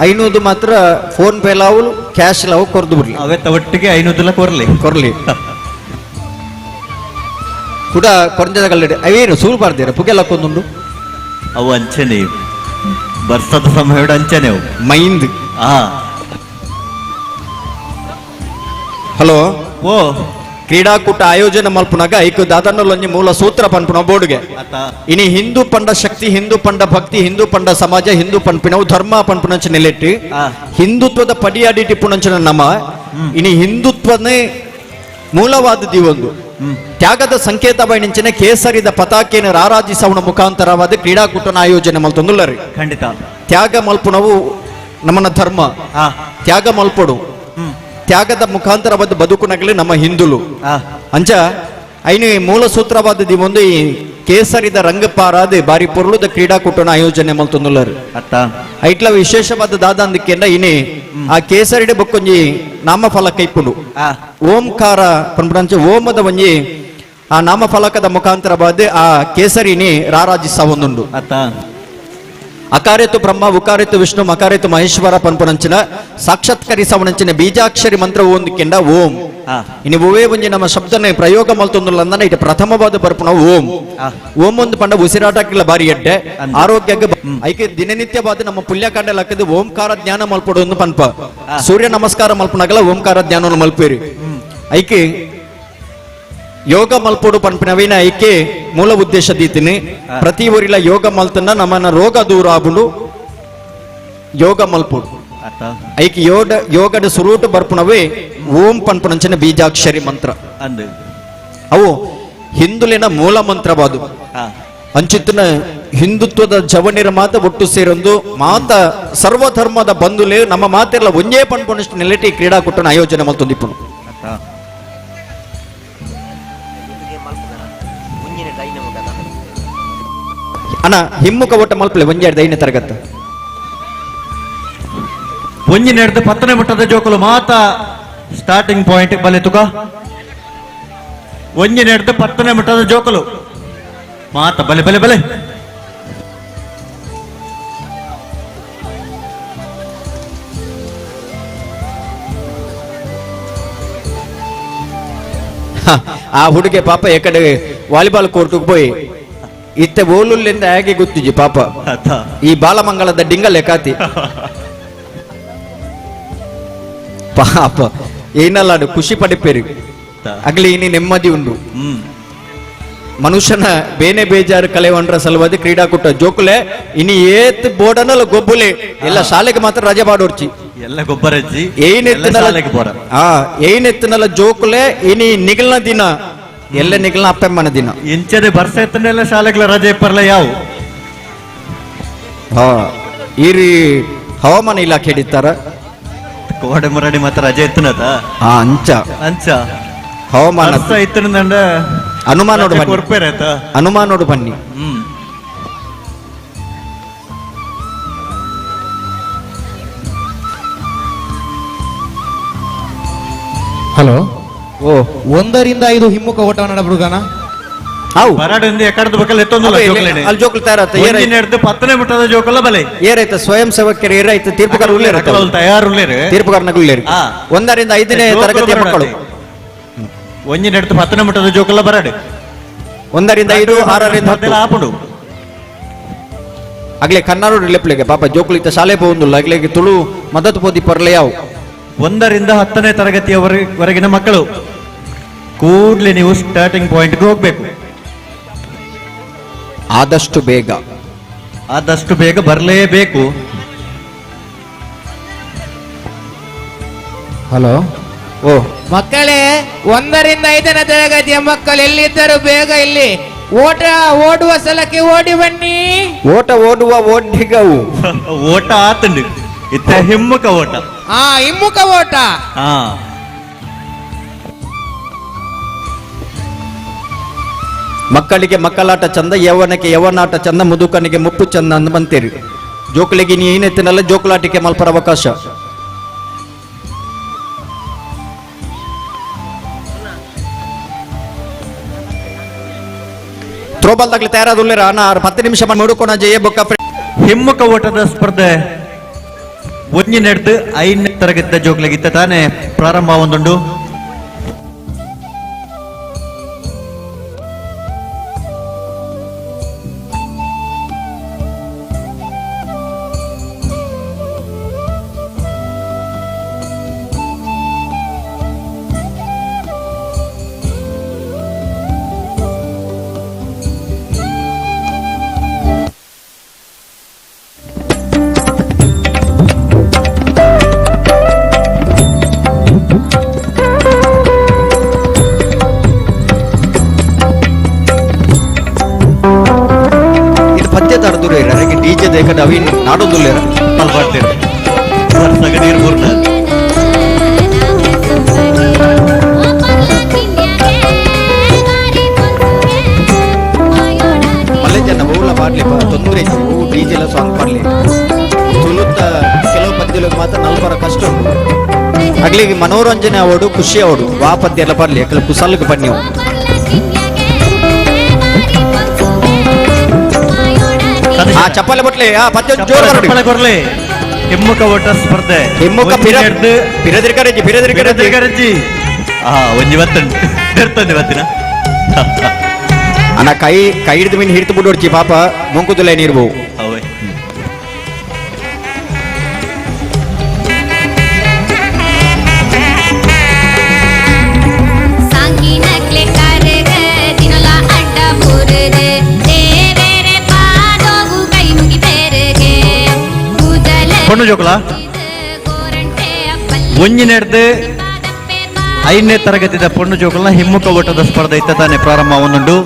500 ಮಾತ್ರ ಫೋನ್ ಪೇ ಲಾವು ಕ್ಯಾಶ್ ಲಾವು ಕೊರ್ದು ಬಿಡ್ಲಿ ಅವೆತ್ತ ಒಟ್ಟಿಗೆ 500 ಕೊರ್ಲಿ ಕೊರ್ಲಿ ಕೂಡ ಕೊರ್ಜದಗಲ್ಲೆಡೆ ಅವೇನು ಸೂರು ಬಾರ್ದಿರ ಪುಗೆಲ್ಲ ಕೊಂದುಂಡು ಅವು ಅಂಚನೆ ಬರ್ಸದ ಸಮಯ ಅಂಚನೆ ಅವು ಮೈಂದ್. ಹಾ ಹಲೋ ಓ ಕ್ರೀಡಾಕೂಟ ಆಯೋಜನೆ ಮಲ್ಪುನಾಗ ಐಕು ದಾದನಲೊಂಜಿ ಮೂಲ ಸೂತ್ರ ಪನ್ಪುನ ಬೋರ್ಡ್ಗೆ ಇನಿ ಹಿಂದೂ ಪಂಡ ಶಕ್ತಿ ಹಿಂದೂ ಪಂಡ ಭಕ್ತಿ ಹಿಂದೂ ಪಂಡ ಸಮಾಜ ಹಿಂದೂ ಪನ್ಪಿನವು ಧರ್ಮ ಪನ್ಪುನಂಚ ನೆಲೆಟ್ಟಿ ಹಿಂದುತ್ವದ ಪಡಿಯಾಡಿ ಟಿಪ್ಪುನಂಚಿನ ನಮ ಇನಿ ಹಿಂದುತ್ವನೇ ಮೂಲವಾದ ದಿವೊಂದು ತ್ಯಾಗದ ಸಂಕೇತ ಬೈನಿಂಚಿನ ಕೇಸರಿದ ಪತಾಕೆಯನ್ನು ರಾರಾಜಿಸವನ ಮುಖಾಂತರವಾದ ಕ್ರೀಡಾಕೂಟನ ಆಯೋಜನೆ ಮಲ್ತೊಂದುಲ್ಲರಿ. ಖಂಡಿತ ತ್ಯಾಗ ಮಲ್ಪುನವು ನಮ್ಮನ ಧರ್ಮ. ತ್ಯಾಗ ಮಲ್ಪೊಡು, ತ್ಯಾಗದ ಮುಖಾಂತರವಾದ ಬದುಕುನಗಲಿ ನಮ್ಮ ಹಿಂದುಲು. ಅಂಚ ಐನು ಮೂಲ ಸೂತ್ರವಾದ ದಿವೊಂದು ಈ ಕೇಸರಿದ ರಂಗಪಾರಾದ ಬಾರಿ ಪೊರುಳುದ ಕ್ರೀಡಾಕೂಟನ ಆಯೋಜನೆ ಮಲ್ತೊಂದುಲ್ಲರು. ಐಟ್ಲ ವಿಶೇಷವಾದ ದಾದಾಂದಕ್ಕೆಂಡ ಇನಿ ಆ ಕೇಸರಿಡೆ ಬೊಕ್ಕೊಂಜಿ ನಾಮಫಲಕ ಇಪ್ಪುಂಡು. ಓಂಕಾರ ಪನ್ಪುನಂಚ ಓಮದ ಒಂಜಿ ಆ ನಾಮಫಲಕದ ಮುಖಾಂತರವಾದ ಆ ಕೇಸರಿನಿ ರಾರಾಜಿಸವೊಂದುಂಡು. ಅಕಾರೇತು ಬ್ರಹ್ಮ ಉಕಾರೇತು ವಿಷ್ಣು ಮಕಾರೇತು ಮಹೇಶ್ವರ ಪನ್ಪುನಂಚಿನ ಸಾಕ್ಷಾತ್ಕರಿಸವನಂಚಿನ ಬೀಜಾಕ್ಷರಿ ಮಂತ್ರ ಒಂದಕ್ಕೆಂಡ ಓಂ. ಇನ್ನು ಓವೇ ಒಂಜಿ ನಮ್ಮ ಶಬ್ದನೆ ಪ್ರಯೋಗ ಮಲ್ತೊಂದುಲ್ಲ ಇಟ್ಟು ಪ್ರಥಮವಾದ ಬರ್ಪುಣ ಓಂ. ಓಂ ಒಂದು ಪಂಡ ಉಸಿರಾಟಕ್ಕಿಲ್ಲ ಬಾರಿ ಎಡ್ಡೆ ಆರೋಗ್ಯಕ್ಕೆ. ಐಕೆ ದಿನನಿತ್ಯವಾದ ನಮ್ಮ ಪುಣ್ಯಕಾಂಡ ಲಕ್ಕದ ಓಂಕಾರ ಜ್ಞಾನ ಮಲ್ಪಡು ಒಂದು ಪನ್ಪ. ಸೂರ್ಯ ನಮಸ್ಕಾರ ಮಲ್ಪುನಾಗಲ ಓಂಕಾರ ಜ್ಞಾನವನ್ನು ಮಲ್ಪೇರಿ. ಐಕೆ ಯೋಗ ಮಲ್ಪೋಡು ಪನ್ಪಿನವಿನ ಐಕೆ ಮೂಲ ಉದ್ದೇಶ ದೀತಿನಿ. ಪ್ರತಿ ಊರಿಲ ಯೋಗ ಮಲ್ತನ್ನ ನಮ್ಮನ್ನ ರೋಗ ದೂರ ಆಬುಂಡು ಯೋಗ ಮಲ್ಪೋಡು. ಐಕೆ ಯೋಗ ಯೋಗದ ಸುರೂಟು ಬರ್ಪುನವೇ ಓಂ ಪನ್ಪುನಂಚಿನ ಬೀಜಾಕ್ಷರಿ ಮಂತ್ರ. ಅವು ಹಿಂದುಲಿನ ಮೂಲ ಮಂತ್ರವಾದು. ಅಂಚಿತ್ತಿನ ಹಿಂದುತ್ವದ ಜವನಿರ ಮಾತ ಒಟ್ಟು ಸೇರೊಂದು ಮಾತ ಸರ್ವಧರ್ಮದ ಬಂಧುಲೇ ನಮ್ಮ ಮಾತೆಲ್ಲ ಒಂದೇ ಪನ್ಪುನಷ್ಟು ನೆಲೆಟಿ ಕ್ರೀಡಾಕೂಟನ ಆಯೋಜನೆ ಮಲ್ತೊಂದಿಪ್ಪುನು. ಅಣ್ಣ ಹಿಮ್ಮುಖ ಒಟ್ಟ ಮಲ್ಪಲೆ ಒಂಜೆರಡು ಐದನೇ ತರಗತಿ ಒಂಜಿನೆಡ್ದು ಪತ್ತನೇ ಮಟ್ಟದ ಜೋಕುಲು ಮಾತ ಸ್ಟಾರ್ಟಿಂಗ್ ಪಾಯಿಂಟ್ ಬಲೆ ತುಕ. ಒಂಜಿನೆಡ್ದು ಪತ್ತನೇ ಮಟ್ಟದ ಜೋಕುಲು ಮಾತ ಬಲೆ ಬಲೆ ಬಲೆ. ಆ ಹುಡುಗೆ ಪಾಪ ಎಕಡೆ ವಾಲಿಬಾಲ್ ಕೋರ್ಟ್ಗೆ ಪೋಯಿ ಇತ್ತೆ ಓಲುಲ್ಲಿಂದ ಹೇಗೆ ಗೊತ್ತಿಜಿ ಪಾಪ. ಈ ಬಾಲಮಂಗಳದ ಡಿಂಗಲ್ ಕಾತಿ ಪಾಪ ಏನಲ್ಲ ಖುಷಿ ಪಡಿಪೇರಿ ಅಗ್ಲಿ ಇನಿ ನೆಮ್ಮದಿ ಉಂಡು. ಮನುಷ್ಯನ ಬೇನೆ ಬೇಜಾರು ಕಲೆವಂಡ್ರ ಸಲುವಾದ ಕ್ರೀಡಾಕೂಟ ಜೋಕುಲೆ ಇನಿ ಏತ್ ಬೋರ್ಡನಲ್ಲ ಗೊಬ್ಬುಲೆ ಎಲ್ಲ ಶಾಲೆಗೆ ಮಾತ್ರ ರಜೆ ಬಾಡೋರ್ಚಿ ಎಲ್ಲ ಗೊಬ್ಬರಜ್ಜಿ ಏನೆತ್ತನಲ್ಲ ಜೋಕುಲೆ ಇನಿ ನಿಗಲ್ನ ದಿನ ಎಲ್ಲ ನಿಗಲ್ನ ಅಪ್ಪಮ್ಮನ ದಿನ ಇಂಚನೆ ಬರ್ಸ ಎತ್ತನೆಲ್ಲ ಶಾಲೆಗಳ ರಜೆ ಇಪ್ಪರ್ಲ ಯಾವ ಈ ಹವಾಮಾನ ಇಲಾಖೆ ಹಿಡಿತಾರ ಕೋಡೆ ಮುರಡಿ ಮಾತ್ರ ರಜೆ ಎತ್ತನದ ಅಂಚ ಅಂಚ ಹವಾಮಾನ ಇತ್ತನಂಡ ಅನುಮಾನೋಡು ಬನ್ನಿ ಅನುಮಾನೋಡು ಬನ್ನಿ. ಹಲೋ ಓ 1 ರಿಂದ 5 ಹಿಮ್ಮುಖ ಓಟವನ್ನು ನಡಬುಡುಗನ ಏರೈತ ಸ್ವಯಂ ಸೇವಕರು ಏರೈತ ತೀರ್ಪುಗಾರ ಉಳ್ಳೇರು ತೀರ್ಪುಗಾರನ ಉಳ್ಳೇರು 1 ರಿಂದ 5ನೇ ತರಗತಿಯ ಮಕ್ಕಳು ಒಂಜಿನೆಡ್ದು 10ನೇ ಮಟ್ಟದ ಜೋಕಲ್ಲ ಬರಾಡು 1 ರಿಂದ 5 6 ರಿಂದ 10 ಆಪುಂಡು. ಅಗ್ಲೆ ಕನ್ನಡ ಲೆಪ್ಲೆಗೆ ಪಾಪ ಜೋಕುಲಿತ ಶಾಲೆ ಪೋಂದುಲ್ಲ ಅಗ್ಲೆಗೆ ತುಳು ಮದತ್ ಪೋದಿ ಪರ್ಲೆ ಯಾವು. 1 ರಿಂದ 10ನೇ ತರಗತಿಯವರೆಗಿನ ಮಕ್ಕಳು ಕೂಡಲೇ ನೀವು ಸ್ಟಾರ್ಟಿಂಗ್ ಪಾಯಿಂಟ್ಗೆ ಹೋಗ್ಬೇಕು. ಆದಷ್ಟು ಬೇಗ ಆದಷ್ಟು ಬೇಗ ಬರಲೇಬೇಕು. ಹಲೋ ಓ ಮಕ್ಕಳೇ 1 ರಿಂದ 5ನೇ ತರಗತಿಯ ಮಕ್ಕಳು ಎಲ್ಲಿದ್ದರು ಬೇಗ ಇಲ್ಲಿ ಓಟ ಓಡುವ ಸ್ಥಳಕ್ಕೆ ಓಡಿ ಬನ್ನಿ. ಓಟ ಓಡುವ ಓಡಿಗವು ಓಟ ಆತಂಡು ಇತ್ತ ಹಿಮ್ಮುಖ ಓಟ. ಹಿಮ್ಮುಖ ಓಟ. ಮಕ್ಕಳಿಗೆ ಮಕ್ಕಳಾಟ ಚಂದ, ಯೌವನಕ್ಕೆ ಯೌವನಾಟ ಚಂದ, ಮುದುಕನಿಗೆ ಮುಪ್ಪು ಚಂದ ಅಂದ್ ಬಂತೀರಿ. ಜೋಕುಲಿಗೆ ನೀ ಏನೆತ್ತಿನಲ್ಲ ಜೋಕುಲಾಟಿಕೆ ಮಲ್ಪರ ಅವಕಾಶ. ಥ್ರೋಬಾಲ್ದಾಗ್ಲಿ ತಯಾರಾದುಲ್ಲೇರ ಅಣ್ಣ 10 ನಿಮಿಷ ನೋಡ್ಕೊಣ ಜಯ ಬೊಕ್ಕ. ಹಿಮ್ಮುಖ ಓಟದ ಸ್ಪರ್ಧೆ ಒಂಜಿನೆಡ್ದು 5ನೇ ತರಗತಿಯ ಜೋಕ್ಲಿಗಿತ್ತ ತಾನೇ ಪ್ರಾರಂಭ ಒಂದುಂಡು. ಕಡೆ ಅವಿನ್ ನಾಡೊಂದುಲ್ಲೇರ ಪಾಲ್ಪಡ್ತೀರಿ ವರ್ಷಗ ನೀರು ಪೂರ್ಣ. ಮಲ್ಲೆ ಜನ ಬಹುಳ ಪಾಡ್ಲಿ ತೊಂದರೆ ಇತ್ತು ಡಿಜೆ ಎಲ್ಲ ಸಾಂಗ್ ಪಾಡ್ಲಿ. ತುಳುತ್ತ ಕೆಲವು ಪದ್ಯలకు ಮಾತ್ರ ನಲ್ಪರ ಕಷ್ಟ ಉಂಟು. ಅಗ್ಲಿಗೆ ಮನೋರಂಜನೆ ಅವಡು ಖುಷಿ ಅವಡು ವಾ ಪದ್ಯ ಎಲ್ಲ ಪಾಡ್ಲಿ ಯಾಕಂದ್ರೆ ಕುಸಲ್ಗೆ ಬನ್ನಿ. ಆ ಚಪ್ಪಾಳೆ ಬಟ್ಲೆ ಆ ಪದ್ಯ ಜೋರು ಬರಡು. ಚಪ್ಪಾಳೆ ಕೊರ್ಲೆ. ಹಿಮ್ಮುಖ ಓಟ ಸ್ಪರ್ಧೆ. ಹಿಮ್ಮುಖ ಪಿರ ಪಿರದಿರ್ಕರಜ್ಜಿ ಪಿರದಿರ್ಕರಜ್ಜಿ ಪಿರದಿರ್ಕರಜ್ಜಿ. ಆ ಒಂಜಿ ಬತ್ತಂಡು ಇರ್ತಂದೆ ಬತ್ತಿನ. ಅಣ್ಣ ಕೈ ಕೈ ಹಿಡಿದು ಮೀನು ಹಿಡಿದು ಬಿಡೋಡ್ಚಿ ಪಾಪ ಮುಂಕುದುಲೆ ನೀರು ಬೋವು. ಅವೇ. ಪೊಣ್ಣು ಜೋಕುಲ ಒಂಜಿನೆಡ್ದು 5ನೇ ತರಗತಿದ ಪೊಣ್ಣು ಜೋಕುಲ ಹಿಮ್ಮುಖ ಓಟದ ಸ್ಪರ್ಧೆ ಇತ್ತ ತಾನೆ ಪ್ರಾರಂಭ ಒಂದುಂಡು.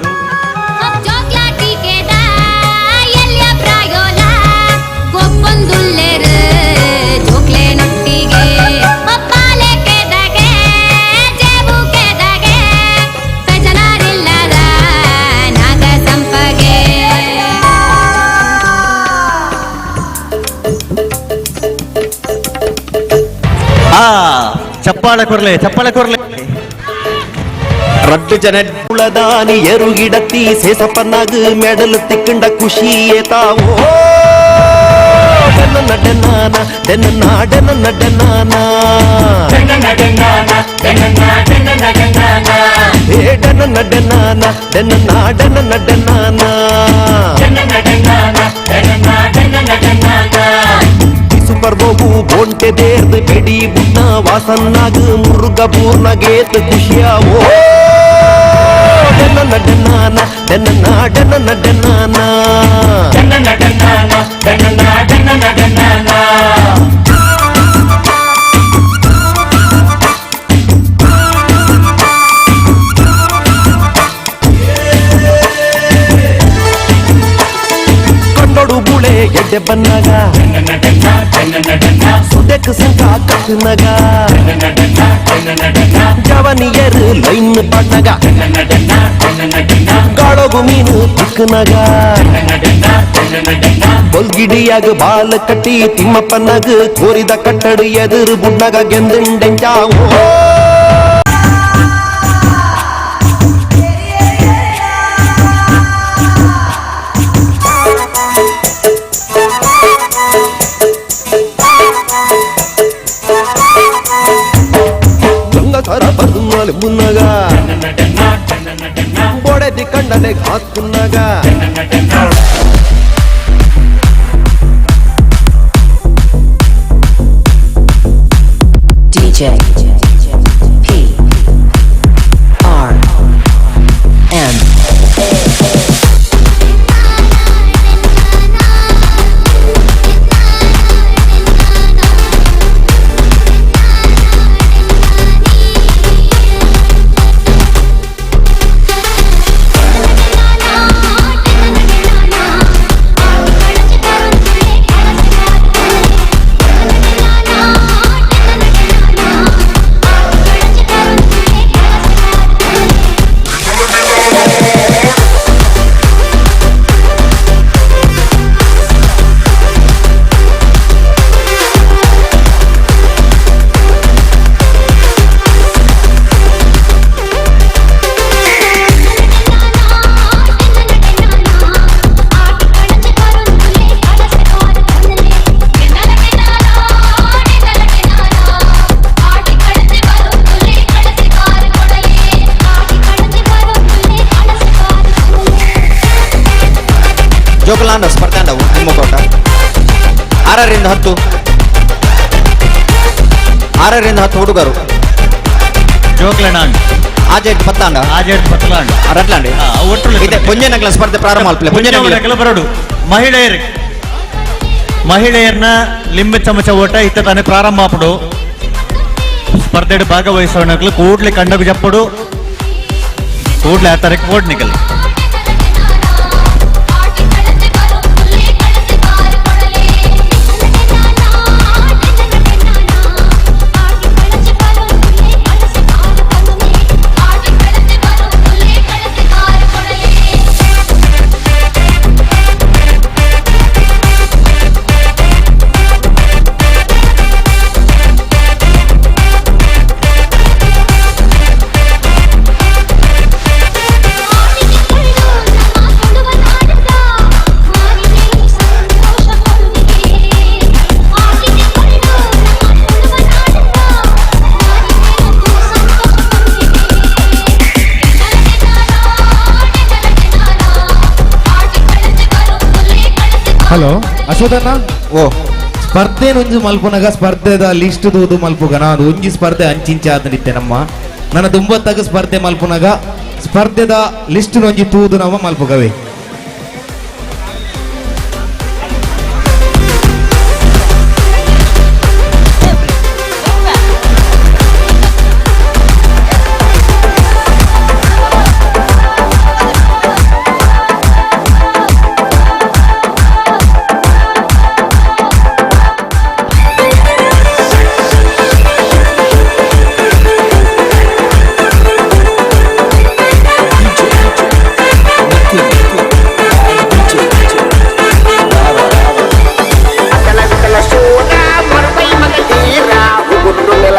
ಚಪ್ಪಾಳೆ ಕೊರ್ಲೆ ಚಪ್ಪಾಳೆ ಕೊರ್ಲೆ. ರಡ್ಡು ಜನ ಕುಳದಾನಿ ಎರುಗಿಡತಿ ಸೇಸಪ್ಪನಾಗ ಮೆಡಲು ತಿಕ್ಕಂಡ ಖುಷಿಯೇ ತಾವೋ. ಡೆನ್ನ ಡೆನ್ನ ಡೆನ್ನ ಡೆನ್ನ ಏ ಡೆನ್ನ ಡೆನ್ನ ಡೆನ್ನ ಡೆನ್ನ ಡೆನ್ನ. ಪರ್ವವು ಬೋಂಟೆ ದೇರ್ದು ಬೆಡಿ ಬುಡ್ನ ವಾಸನ್ನಾಗ ಮುರುಗ ಬೂರ್ನಗೇತ್ ಖುಷಿಯಾವೋ. ಡೆನ್ನ ಡೆನ್ನ ಡೆನ್ನ ಡೆನ್ನ ಡೆನ್ನ. ಕಂಡೊಡು ಬುಳೆ ಎಡ್ಡೆ ಬನ್ನಾಗ ಸುದೆಕ್ ಸಂಕ ಕಟ್ಟುನಗ ಜವನಿಯರು ಲೈನ್ ಪಾಡ್ನಗ ಗಾಳೋಗು ಮೀನು ತಿಕ್ಕನಗ ಬೊಲ್ಗಿಡಿಯಾಗ ಬಾಲ ಕಟ್ಟಿ ತಿಮ್ಮಪ್ಪನಾಗ ಕೋರಿದ ಕಟ್ಟಡು ಎದುರು ಬುಡ್ನಗ ಗೆಂದುಂಡೆಂಚಾವೋ. ಮುನ್ನಗ ಬೊಡೆದಿ ಕಂಡನೆ ಹಾಕುನ್ನಗ DJ P R M. ಜೋಕುಲಾಂಡ ಸ್ಪರ್ಧಾಂಡವು ಹಿಮ್ಮುಖ ಓಟ 6ರಿಂದ 10 6ರಿಂದ 10 ಹುಡುಗರು. ಜೋಕ್ಲೆನಾಂಡ್ ಆಜೆಡ್ ಪತ್ತಾಂಡ ಆಜೆಡ್ ಪತ್ತಲಾಂಡ್ ರಟ್ಲಾಂಡ್ ಒಟ್ಟು ಇದೆ ಪೊಂಜನಗಳ ಸ್ಪರ್ಧೆ ಪ್ರಾರಂಭ ಅಲ್ಪಲೆ ಪೊಂಜನಗಳ ಬರಡು. ಮಹಿಳೆಯರು ಮಹಿಳೆಯರ್ನ ಲಿಂಬೆ ಚಮಚ ಓಟ ಇತ್ತ ತಾನೆ ಪ್ರಾರಂಭ ಆಪಡು. ಸ್ಪರ್ಧೆ ಭಾಗವಹಿಸೋಣಗಳು ಕೂಡ್ಲೆ ಕಂಡಗು ಜಪ್ಪಡು ಕೂಡ್ಲೆ ಆ ತರಕ್ಕೆ ಓಡ್ನಿಕಲ್. ಹಲೋ ಅಶ್ವಥಣ್ಣ. ಓ ಸ್ಪರ್ಧೆ ಒಂಜಿ ಮಲ್ಪುನಗ ಸ್ಪರ್ಧೆದ ಲಿಸ್ಟ್ ತೂದು ಮಲ್ಪುಗನ ಅದು ಒಂಜಿ ಸ್ಪರ್ಧೆ ಅಂಚಿಂಚ ಆದನಿತ್ತೆ ನಮ್ಮ ನನ್ನ ದುಂಬತ್ತಾಗ ಸ್ಪರ್ಧೆ ಮಲ್ಪುನಗ ಸ್ಪರ್ಧೆದ ಲಿಸ್ಟ್ ಒಂಜಿ ತೂದು ನಮ್ಮ ಮಲ್ಪುಗವೇ.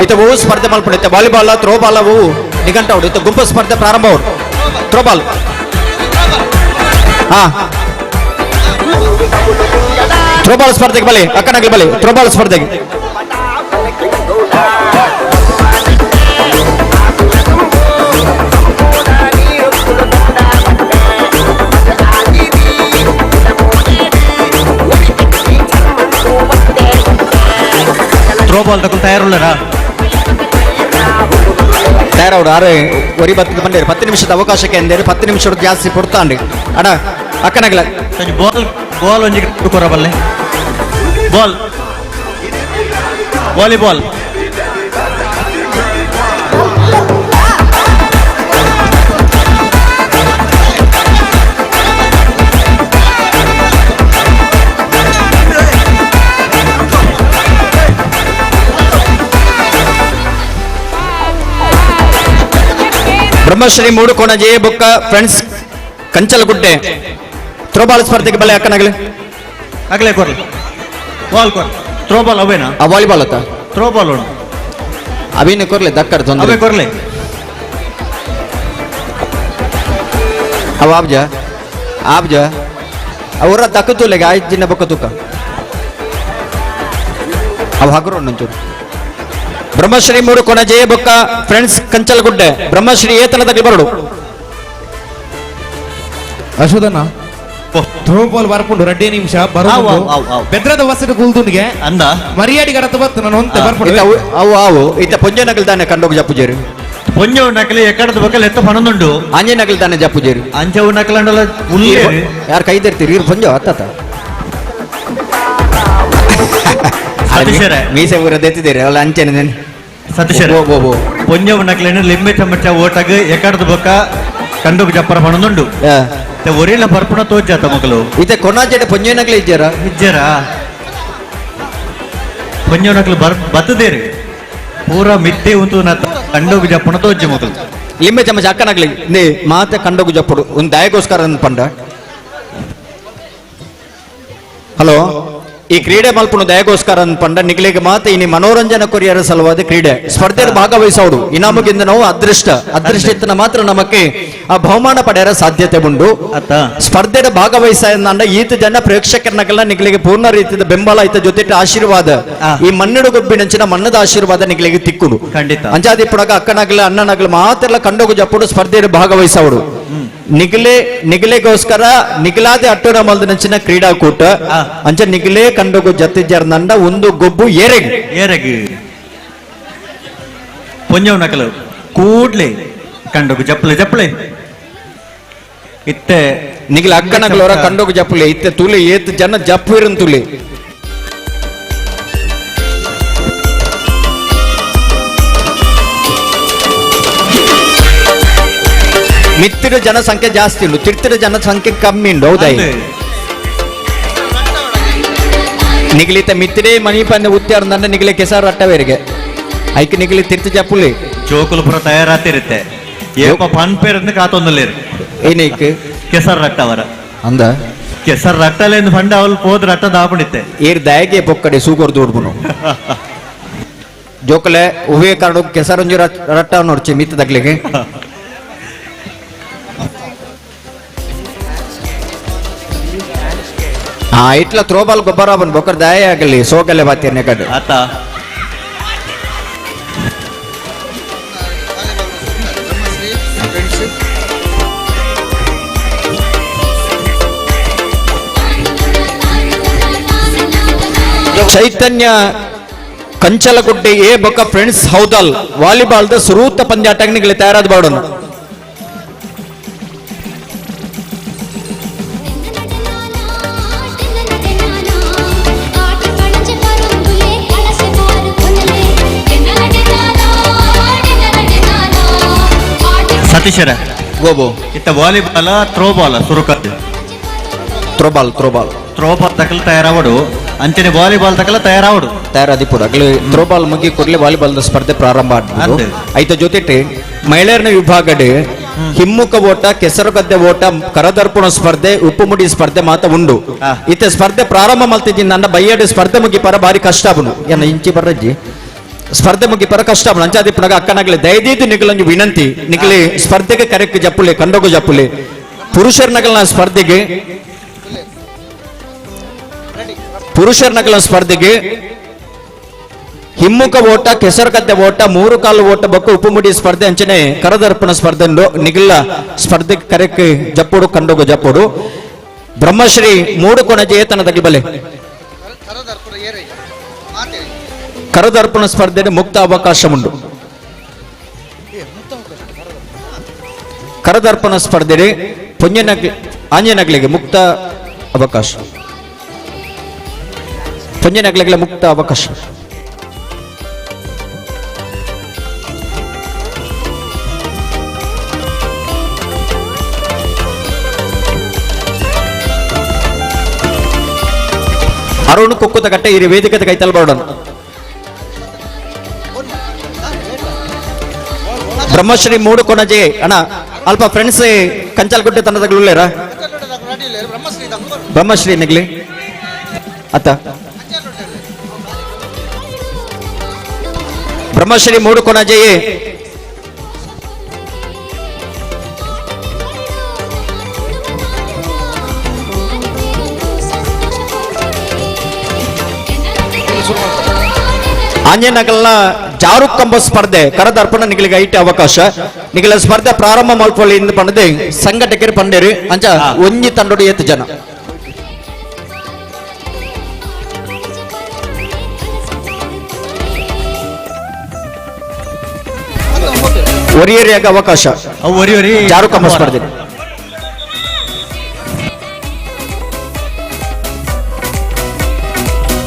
ಇತ್ತ ಓ ಸ್ಪರ್ಧೆ ಮಲ್ಪುಂಡು ವಾಲಿಬಾಲ್ ಥ್ರೋಬಾಲ್ ಅವು ನಿಘಂಟ ಉಂಡು. ಇತ್ತ ಗುಂಪು ಸ್ಪರ್ಧೆ ಪ್ರಾರಂಭ ಉಂಡು. ಥ್ರೋಬಾಲ್ ಹಾ ಥ್ರೋಬಾಲ್ ಸ್ಪರ್ಧೆಗೆ ಬಲಿ ಅಕ್ಕನಗಲಿ ಬಲಿ ಥ್ರೋಬಾಲ್ ಸ್ಪರ್ಧೆಗೆ. ಥ್ರೋಬಾಲ್ ತಕೊಂಡು ತಯಾರುಳ್ಳರಾ? ತಯಾರವ್ರು ಆರು ಒರಿ ಬತ್ತದ ಬಂಡೇರು 10 ನಿಮಿಷದ ಅವಕಾಶಕ್ಕೆ ಎಂದೇರು 10 ನಿಮಿಷ ಜಾಸ್ತಿ ಕೊಡ್ತಾಂಡಿ ಅಡ ಅಕ್ಕನಗಲ. ಬಾಲ್ ಬಾಲ್ ಒಂಜಿ ಕೊರಬಲ್ಲೆ ಬಾಲ್ ವಾಲಿಬಾಲ್. ಬ್ರಹ್ಮಶ್ರೀ ಮೂಡುಕೋಣ ಜಯ ಬೊಕ್ಕ ಫ್ರೆಂಡ್ಸ್ ಕಂಚಲಗುಡ್ಡೆ ಥ್ರೋಬಾಲ್ ಸ್ಪರ್ಧೆಗೆ ಬಲೆ ಅಕ್ಕನಗಲಿ. ಅಗಲೇ ಕೊರ್ಲಿ ಬಾಲ್ ಕೊರ್ ಥ್ರೋಬಾಲ್ ಅವೇನಾ? ಆ ವಾಲಿಬಾಲ್ ಅತ್ತ ಥ್ರೋಬಾಲ್ ಉಂಡು ಅವೇನು ಕೊರ್ಲೆ ದಕ್ಕರ್ ತೊಂದರೆ ಅವೇ ಕೊರ್ಲೆ. ಅವ ಆಬ್ಜ ಆಬ್ಜ ಅವರ ದಕ್ಕ ತೂಲೆಗೆ ಆಯ್ತು ದಿನ ಬೊಕ್ಕ ತೂಕ ಅವ ಹಗುರು ಒಂಚೂರು. ಬ್ರಹ್ಮಶ್ರೀ ಮೂಡುಕೋಣ ಜಯ ಬೊಕ್ಕ ಫ್ರೆಂಡ್ಸ್ ಕಂಚಲಗುಡ್ಡೆ ಬ್ರಹ್ಮಶ್ರೀ ಏತನದಲ್ಲಿ ಬರಡು. ಅಶ್ವಥಣ್ಣ ಥ್ರೋಬಾಲ್ ಬರ್ಪುಂಡು 2 ನಿಮಿಷ ಬರೋ ಬೆದ್ರದ ವಸತಿ ಕುಲ್ದುನಿಗೆ ಅಂದ ಮರ್ಯಾಡಿ ಗಡತ ಬತ್ತು ನಾನು ಒಂತೆ ಬರ್ಪುಂಡು. ಅವು ಅವು ಇತ್ತ ಪೊಂಜೆ ನಗಲ್ ತಾನೆ ಕಂಡೋಗ ಜಪ್ಪುಜೇರು. ಪೊಂಜೆ ನಕಲಿ ಎಕ್ಕಡದ ಬೊಕ್ಕ ಎತ್ತ ಪಣದುಂಡು. ಆಂಜೆ ನಗಲ್ ತಾನೆ ಜಪ್ಪುಜೇರು. ಅಂಚೆ ನಕಲಂಡಲ ಉಲ್ಲೇರು ಯಾರು ಕೈ ತೆರ್ತೀರಿ ಇರು ಪೊಂಜೆ ಅತ್ತ ಸತೀಶರೇ. ಮೀಸೆ ಊರ ದೆತ್ತಿದ್ದೀರಿ ಅಲ್ಲ ಅಂಚೆನೆ ಸತೀಶರೇ. ಪೊಂಜೆ ನಕಲೇನು ಲಿಂಬೆ ಚಮಚ ಓಟಗ್ ಎಕ್ಕಡದ ಬೊಕ್ಕ ಕಂಡೋಗ ಜಪ್ಪರ ಪಣದುಂಡು. ಒರಿಲ ಬರ್ಪುಣ ತೋಜಾತ ಮಕ್ಕಳು. ಇತ್ತೆ ಕೊನಾಜೆಡೆ ಪೊಂಜೆ ನಕಲಿ ಇಜ್ಜಾರ? ಇಜ್ಜಾರ ಪೊಂಜೆ ನಕಲು ಬರ್ ಬತ್ತದೇರಿ ಪೂರ ಮಿತ್ತೆ ಉಂತು ಕಂಡೋಗು ಜಪ್ಪುಣ ತೋಜ ಮಕ್ಕಳು. ಲಿಂಬೆ ಚಮಚ ಅಕ್ಕನಗ್ಲಿ ನೇ ಮಾತೆ ಕಂಡೋಗು ಜಪ್ಪುಡು ಒಂದು ದಯಗೋಸ್ಕರ ಪಂಡ. ಹಲೋ ಈ ಕ್ರೀಡೆ ಮಲ್ಪುಣ ದಯಗೋಸ್ಕರ ಪಂಡ ನಿಗ್ಲಿಗೆ ಮಾತೆ ಇನಿ ಮನೋರಂಜನೆ ಕೊರಿಯರ ಸಲುವಾದ ಕ್ರೀಡೆ ಸ್ಪರ್ಧೆಯ ಭಾಗವಹಿಸೋಡು ಇನಾಮಗಿಂದ ನಾವು ಅದೃಷ್ಟ ಅದೃಷ್ಟ ಇತ್ತನ ಮಾತ್ರ ನಮಕ್ಕೆ ಆ ಬಹುಮಾನ ಪಡೆಯರ ಸಾಧ್ಯತೆ ಉಂಟು. ಸ್ಪರ್ಧೆಯ ಭಾಗವಹಿಸ ಈತ ಜನ ಪ್ರೇಕ್ಷಕರನ್ನಗೆಲ್ಲ ನಿಗ್ಲಿಗೆ ಪೂರ್ಣ ರೀತಿಯ ಬೆಂಬಲ ಈತ ಜೊತೆ ಆಶೀರ್ವಾದ ಈ ಮಣ್ಣಿಡು ಗೊಬ್ಬಿನಂಚಿನ ಮಣ್ಣದ ಆಶೀರ್ವಾದ ನಿಗ್ಲಿಗೆ ತಿಕ್ಕುಡು ಖಂಡಿತ. ಅಂಚಾದಿ ಪುಡಗ ಅಕ್ಕನಾಗಲ ಅಣ್ಣನಾಗಲ ಮಾತೆಲ್ಲ ಕಂಡೋಗು ಜಪ್ಪುಡು ಸ್ಪರ್ಧೆಯ ಭಾಗವಹಿಸೋಡು ನಿಗಲೆ ನಿಗಲೆಗೋಸ್ಕರ ನಿಗಲಾದೆ ಅಟ್ಟೋರ ಮಲ್ದನಂಚಿನ ಕ್ರೀಡಾಕೂಟ ಅಂಚ ನಿಗಲೆ ಕಂಡೋಗು ಜತ್ತಿ ಜರ್ನಂಡ ಒಂದು ಗೊಬ್ಬು ಏರೆಗ್ ಏರೆಗ್ ಪೊಂಜವ್ ನಕಲು ಕೂಡ್ಲೆ ಕಂಡೋಗು ಜಪ್ಪಲೆ ಜಪ್ಪಲೆ ಇತ್ತೆ ನಿಗಲ ಅಕ್ಕನಗಲೋರ ಕಂಡೋಗು ಜಪ್ಪಲೆ ಇತ್ತೆ ತುಲೆ ಏತ್ ಜನ ಜಪ್ಪು ಇರನ್ ತುಲೆ. ಮಿತ್ತಿರ ಜನಸಂಖ್ಯೆ ಜಾಸ್ತಿ ಉಂಟು, ತಿರ್ತಿರ ಜನಸಂಖ್ಯೆ ಕಮ್ಮಿ ಉಂಟು. ಹೌದಾ? ನಿಗಲಿತ ಮಿತ್ತಿರೇ ಮನಿ ಪಂದ ಉತ್ತಾರ ನನ್ನ ನಿಗಲೆ ಕೆಸಾರು ಅಟ್ಟವೇರಿಗೆ ಐಕ್ ನಿಗಲಿ ತಿರ್ತಿ ಜಪ್ಪುಲಿ ಜೋಕುಲು ಪುರ ತಯಾರಾತಿರುತ್ತೆ ಏಪ ಪನ್ಪೇರಂದು ಕಾತೊಂದಲೇರು ಏನೈಕ್ ಕೆಸರು ರಟ್ಟವರ ಅಂದ ಕೆಸರು ರಟ್ಟಲೇಂದು ಫಂಡ ಅವಳು ಪೋದ್ ರಟ್ಟ ದಾಪಣಿತ್ತೆ ಏರ್ ದಯಗೆ ಪೊಕ್ಕಡೆ ಸೂಕೊರ್ ದೋಡ್ಬುನು ಜೋಕಲೆ ಉವೇ ಕಾರಣ ಕೆಸರೊಂಜಿ ರಟ್ಟ ನೋಡ್ಚಿ ಮಿತ್ತ ತಗ್ಲಿಗೆ. ಹಾ ಇಟ್ಲ ಥ್ರೋಬಾಲ್ ಗೊಬ್ಬರ ಬಂದು ಬೊಕ್ಕರ್ ದಯ ಆಗಲಿ ಸೋಗಲೆ ಬಾತಿರ್ನೆ ಕಡೆ ಆತ ಚೈತನ್ಯ ಕಂಚಲಗುಡ್ಡೆ ಎ ಬೊಕ್ಕ ಫ್ರೆಂಡ್ಸ್ ಹೌದಲ್ ವಾಲಿಬಾಲ್ the ಸುರೂತ ಪಂದ್ಯಾಟಗಳಿಗೆ ತಯಾರಾದ ಬಾಡೋಣ. ಸತೀಶರ ಗೋಬೋ ಇತ್ತ ವಾಲಿಬಾಲ್ ಥ್ರೋಬಾಲ್ ಸುರುಕ ಥ್ರೋಬಾಲ್ ಥ್ರೋಬಾಲ್ ಥ್ರೋಬಾಲ್ ತಕಲ್ ತಯಾರಾವಡು ಅಂಚನೆ ವಾಲಿಬಾಲ್ ತಕಲ ತಯಾರಾವಡು ತಯಾರಾದಿಪುಡು ಅಗ್ಲಿ ಥ್ರೋಬಾಲ್ ಮುಗಿ ಕೂಡಲೇ ವಾಲಿಬಾಲ್ ಸ್ಪರ್ಧೆ ಪ್ರಾರಂಭ ಅಂದ್. ಆದ. ಐತ ಜೊತೆಟೆ ಮಹಿಳೆಯರನ ವಿಭಾಗಡೆ ಹಿಮ್ಮುಖ ಓಟ, ಕೆಸರುಗದ್ದೆ ಓಟ, ಕರದರ್ಪಣ ಸ್ಪರ್ಧೆ, ಉಪ್ಪುಮುಡಿ ಸ್ಪರ್ಧೆ ಮಾತ ಉಂಡು. ಇತ್ತೆ ಸ್ಪರ್ಧೆ ಪ್ರಾರಂಭ ಮಲ್ತಿದ್ದೀನಿ ನನ್ನ ಬಯ್ಯಡು ಸ್ಪರ್ಧೆ ಮುಗಿ ಪರ ಬಾರಿ ಕಷ್ಟ ಆಪುಂಡು. ಎನ್ನ ಇಂಚಿ ಬರ್ರಜ್ಜಿ ಸ್ಪರ್ಧೆ ಮುಗಿ ಪರ ಕಷ್ಟ ಆಪುಂಡು. ಅಂಚಾದಿಪ್ಪುನಗ ಅಕ್ಕನಗಲಿ ದಯದೀದು ನಿಗಲೊಂಜಿ ವಿನಂತಿ, ನಿಗಲಿ ಸ್ಪರ್ಧೆಗೆ ಕರೆಕ್ಟ್ ಜಪ್ಪುಲೆ ಕಂಡೋಗು ಜಪ್ಪುಲೆ. ಪುರುಷರ ನಗಲ್ನ ಸ್ಪರ್ಧೆಗೆ ಪುರುಷರ ನಗಲ ಸ್ಪರ್ಧೆಗೆ ಹಿಮ್ಮುಖ ಓಟ, ಕೆಸರುಗದ್ದೆ ಓಟ, ಮೂರು ಕಾಲು ಓಟ ಬೊಕ್ಕ ಉಪ್ಪುಮುಡಿ ಸ್ಪರ್ಧೆ ಅಂಚನೆ ಕರದರ್ಪಣ ಸ್ಪರ್ಧೆ ನಿಗಲ ಸ್ಪರ್ಧೆ ಕರೆಕ್ ಜಪ್ಪುಡು ಕಂಡೋಗು ಜಪ್ಪುಡು. ಬ್ರಹ್ಮಶ್ರೀ ಮೂಡು ಕೊಣಜೆ ತನ್ನ ತಗಬಲೆ ಕರದರ್ಪಣ ಸ್ಪರ್ಧೆ ಮುಕ್ತ ಅವಕಾಶ ಉಂಟು. ಕರದರ್ಪಣ ಸ್ಪರ್ಧೆ ಪುಣ್ಯನಗ್ ಆಂಜನಗಳಿಗೆ ಮುಕ್ತ ಅವಕಾಶ, ಪುಣ್ಯನಗಳಿಗೆ ಮುಕ್ತ ಅವಕಾಶ. ಅರುಣ್ ಕುಕ್ಕುತ ಕಟ್ಟೆ ಈ ವೇದಿಕೆ ಕೈತಲ್ ಬರೋಣ. ಬ್ರಹ್ಮಶ್ರೀ ಮೂಡು ಕೊಣಜೆ ಅಣ್ಣ ಅಲ್ಪ ಫ್ರೆಂಡ್ಸ್ ಕಂಚಲ್ಗುಡ್ಡೆ ತಂಡದಗಳು ಬ್ರಹ್ಮಶ್ರೀ ನಗ್ಲಿ ಅತ್ತ ಬ್ರಹ್ಮಶ್ರೀ ಮೂಡು ಕೊಣಜೆಯೇ ಆಂಜನಗಲ್ನ ಜಾರು ಕಂಬ ಸ್ಪರ್ಧೆ ಕರದರ್ಪಣ ನಿಗಲಿಗೆ ಐಟಿ ಅವಕಾಶ. ನಿಗಲ ಸ್ಪರ್ಧೆ ಪ್ರಾರಂಭ ಮಲ್ಪೊಳ್ಳಿ ಇಂದು ಪಂಡದೆ ಸಂಘಟಕರು ಪಂಡೇರು ಅಂಚ ಒಂಜಿ ತಂಡೋಡು ಏತು ಜನ. ಒರಿಯರಿಯಾಗ ಅವಕಾಶ ಒರಿ ಜಾರು ಕಂಬ ಸ್ಪರ್ಧೆ.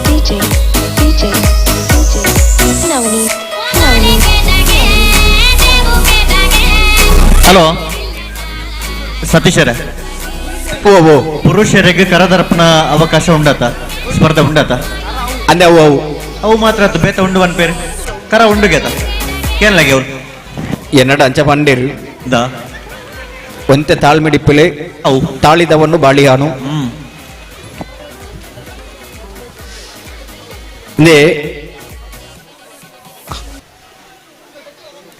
DJ, DJ, DJ, Navneet, Navneet. Hello ಸತೀಶರ, ಓ ಓ ಪುರುಷರಿಗೆ ಕರದರ್ಪಣ ಅವಕಾಶ ಉಂಡಾತ ಸ್ಪರ್ಧೆ ಉಂಡಾತ? ಅಂದೆ ಅವು ಅವು ಅವು ಮಾತ್ರ ಅದು ಬೇತ ಉಂಡು ಒನ್ ಪೇರು ಕರ ಉಂಡು ಗೇತ ಕೇನ್ಲಾಗೆ ಅವ್ರು ಎನ್ನಡ ಅಂಚ ಪಂಡೇರು ದಾ ಒಂತೆ ತಾಳ್ಮಿಡಿಪ್ಪಲೆ ಅವು ತಾಳಿದವನ್ನು ಬಾಳಿಯಾನು.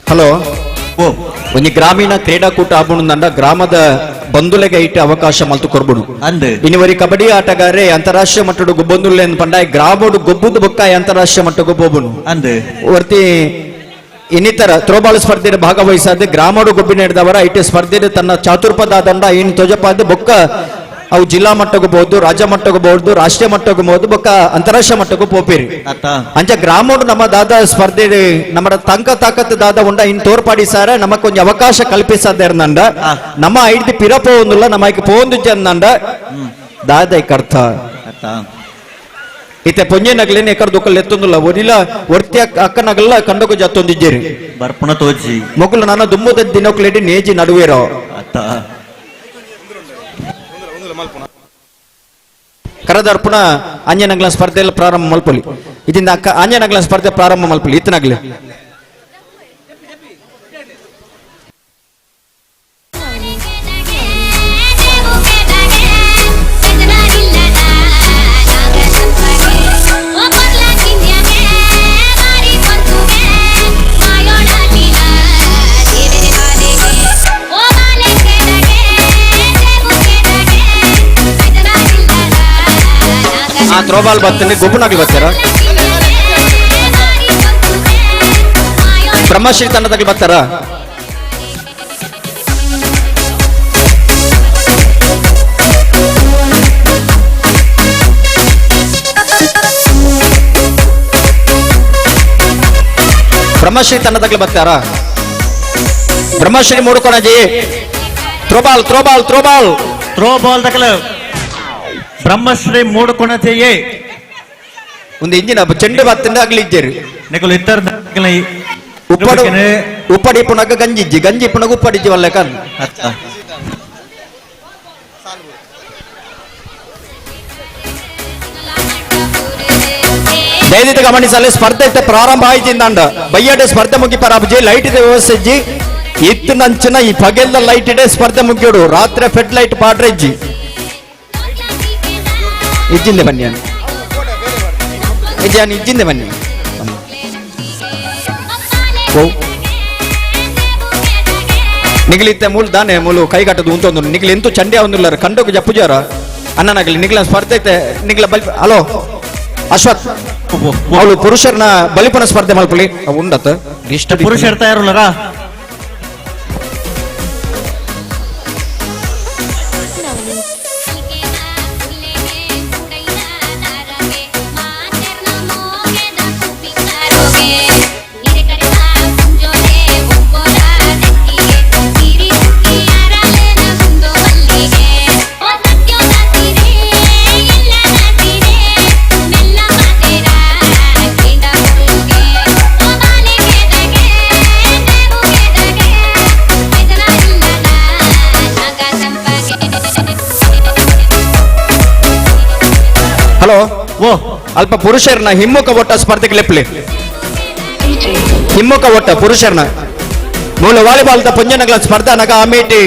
ಹಲೋ ಓ ಒಂಜಿ ಗ್ರಾಮೀಣ ಕ್ರೀಡಾಕೂಟ ಆಪುಂಡು ಗ್ರಾಮದ ಬಂಧುಲೆಗೆ ಇಟ್ಟು ಅವಕಾಶ ಮಲ್ತು ಕೊರ್ಬುಡು. ಅಂದ್ ಇನ್ನುವರಿ ಕಬಡ್ಡಿ ಆಟಗಾರೆ ಅಂತಾರಾಷ್ಟ್ರೀಯ ಮಟ್ಟದ ಗೊಬ್ಬೊಂದುಲ್ಲೆ ಪಂಡ ಗ್ರಾಮಡು ಗೊಬ್ಬುದು ಬೊಕ್ಕ ಅಂತಾರಾಷ್ಟ್ರೀಯ ಮಟ್ಟ ಗೊಬ್ಬೊಬುನು. ಅಂದ್ ವರ್ತಿ ಇನ್ನಿತರ ಥ್ರೋಬಾಲ್ ಸ್ಪರ್ಧೆ ಭಾಗವಹಿಸಾದ ಗ್ರಾಮಡು ಗೊಬ್ಬಿ ನಡೆದವರ ಇಟ್ಟು ಸ್ಪರ್ಧೆ ತನ್ನ ಚಾತುರ್ಪದ ದಂಡ ಏನು ತೊಜಪಾದ ಬೊಕ್ಕ ಅವು ಜಿಲ್ಲಾ ಮಟ್ಟಕ್ಕೂ ಬಹುದು, ರಾಜ್ಯ ಮಟ್ಟಕ್ಕೂ ಬಹುದು, ರಾಷ್ಟ್ರೀಯ ಮಟ್ಟಕ್ಕೂ ಬಹುದು, ಬೊಕ್ಕ ಅಂತಾರಾಷ್ಟ್ರೀಯ ಮಟ್ಟಕ್ಕೂ ಪೋಪಿರಿ. ಅತ್ತ ಅಂಚ ಗ್ರಾಮಡು ನಮ್ಮ ದಾದ ಸ್ಪರ್ಧೆ ನಮ್ಮ ತಂಕ ತಾಕತ್ತು ದಾದ ಉಂಡ ಇನ್ ತೋರ್ಪಾಡಿ ಸಾರ ನಮಕ್ ಒಂಜಿ ಅವಕಾಶ ಕಲ್ಪಿಸದ ನಮ್ಮ ಐಡ್ದು ಪಿರ ಪೋವೊಂದುಲ್ಲ ನಮ್ಮ ಐಕ್ ಪೋವೊಂದು ಚಂದಂಡ ದಾದ ಐಕ್ ಅರ್ಥ. ಅತ್ತ ಇತ್ತೆ ಪೊಂಜೆ ನಗಲೇನೆ ಎಕರ್ ದೊಕ್ಕಲ್ ಎತ್ತೊಂದುಲ್ಲ ಒರಿಲ ಒರ್ತಿ ಅಕ್ಕನಗಲ್ಲ ಕಂಡಕು ಜತ್ತೊಂದಿಜ್ಜೇರಿ ಬರ್ಪಣ ತೋಜಿ ಮೊಕುಲು ನನ್ನ ದುಮ್ಮದ ದಿನಕ್ಲೇಡಿ ನೇಜಿ ನಡುವೇರೋ. ಅತ್ತ ಕರದರ್ಪಣ ಆಂಜನಗ್ಲ ಸ್ಪರ್ಧೆಯಲ್ಲಿ ಪ್ರಾರಂಭ ಮಲ್ಪೊಲಿ. ಇದರಿಂದ ಅಕ್ಕ ಆಂಜನಗ್ಲ ಸ್ಪರ್ಧೆ ಪ್ರಾರಂಭ ಮಲ್ಪೊಲಿ ಇತ್ತನಾಗ್ಲಿ. ಆ ಥ್ರೋಬಾಲ್ ಬರ್ತೀನಿ ಗೊಬ್ಬನಾಗ್ಲಿ ಬರ್ತಾರ ಬ್ರಹ್ಮಶ್ರೀ ತಂಡದಾಗ್ಲಿ ಬರ್ತಾರ. ಬ್ರಹ್ಮಶ್ರೀ ತಂಡದಾಗಲಿ ಬರ್ತಾರ. Brahmashri Mudukonaje throwball throwball throwball throwball ದಕಲ ಬ್ರಹ್ಮಶ್ರೀ ಮೂಡುಕೊಣಜೆಯೇ ಒಂದು ಇಂಜಿನ ಚೆಂಡು ಬತ್ತಿಂದ ಅಗ್ಲಿ ಇಜ್ಜೇರು ನಿಕಲು ಇತ್ತರ ಉಪ್ಪಡು ಉಪ್ಪಡಿ ಪುನಗ ಗಂಜಿಜ್ಜಿ ಗಂಜಿ ಪುನಗ ಉಪ್ಪಡಿಜ್ಜಿ ವಲ್ಲ ಕನ್ ದಯವಿಟ್ಟು ಗಮನಿಸಲು ಸ್ಪರ್ಧೆ ಪ್ರಾರಂಭ ಆಯ್ತಿಂದಾಂಡ ಬಯ್ಯಾಡೆ ಸ್ಪರ್ಧೆ ಮುಗಿ ಪರಾಬಜಿ ಲೈಟ್ ಇದೆ ವ್ಯವಸ್ಥೆ ಇಜ್ಜಿ ಇತ್ತು ನಂಚಿನ ಈ ಪಗೆಲ್ದ ಲೈಟ್ ಇದೆ ಸ್ಪರ್ಧೆ ಮುಗಿಯೋಡು ರಾತ್ರಿ ಫೆಡ್ ಲೈಟ್ ಪಾಡ್ರೆ ಇಜ್ಜಿ ಇಜ್ಜಿಂದೆ ಬನ್ನಿ ಇಜ್ಜಿ ಇಜ್ಜಿಂದೆ ಬನ್ನಿ ಓ ನಿಗಲಿತ್ತೆ ಮೂಲ ದಾನೆ ಮೂಲು ಕೈಗಟ್ಟದು ಉಂಟೊಂದು ನಿಗಲಿ ಎಂತೂ ಚಂಡೆ ಒಂದಿಲ್ಲ ಕಂಡೋಗ ಜಪ್ಪುಜಾರ ಅಣ್ಣನಾಗಲಿ ನಿಗಲ ಸ್ಪರ್ಧೆ ಐತೆ ನಿಗಲ ಬಲ್ ಹಲೋ ಅಶ್ವಥ್ ಅವಳು ಪುರುಷರನ್ನ ಬಲಿಪನ ಸ್ಪರ್ಧೆ ಮಲ್ಪಲಿ ಉಂಡತ್ತ ಇಷ್ಟ ಪುರುಷರು ತಯಾರುಲ್ಲರಾ ಹಲೋ ಓ ಅಲ್ಪ ಪುರುಷರನ್ನ ಹಿಮ್ಮುಖ ಒಟ್ಟ ಸ್ಪರ್ಧೆಗೆ ಲೆಪ್ಲಿ ಹಿಮ್ಮುಖ ಒಟ್ಟ ಪುರುಷರನ್ನ ಮೂಲ ವಾಲಿಬಾಲ್ ಪುಂಜನಗಳ ಸ್ಪರ್ಧೆ ನಗ ಆಮೇಟಿ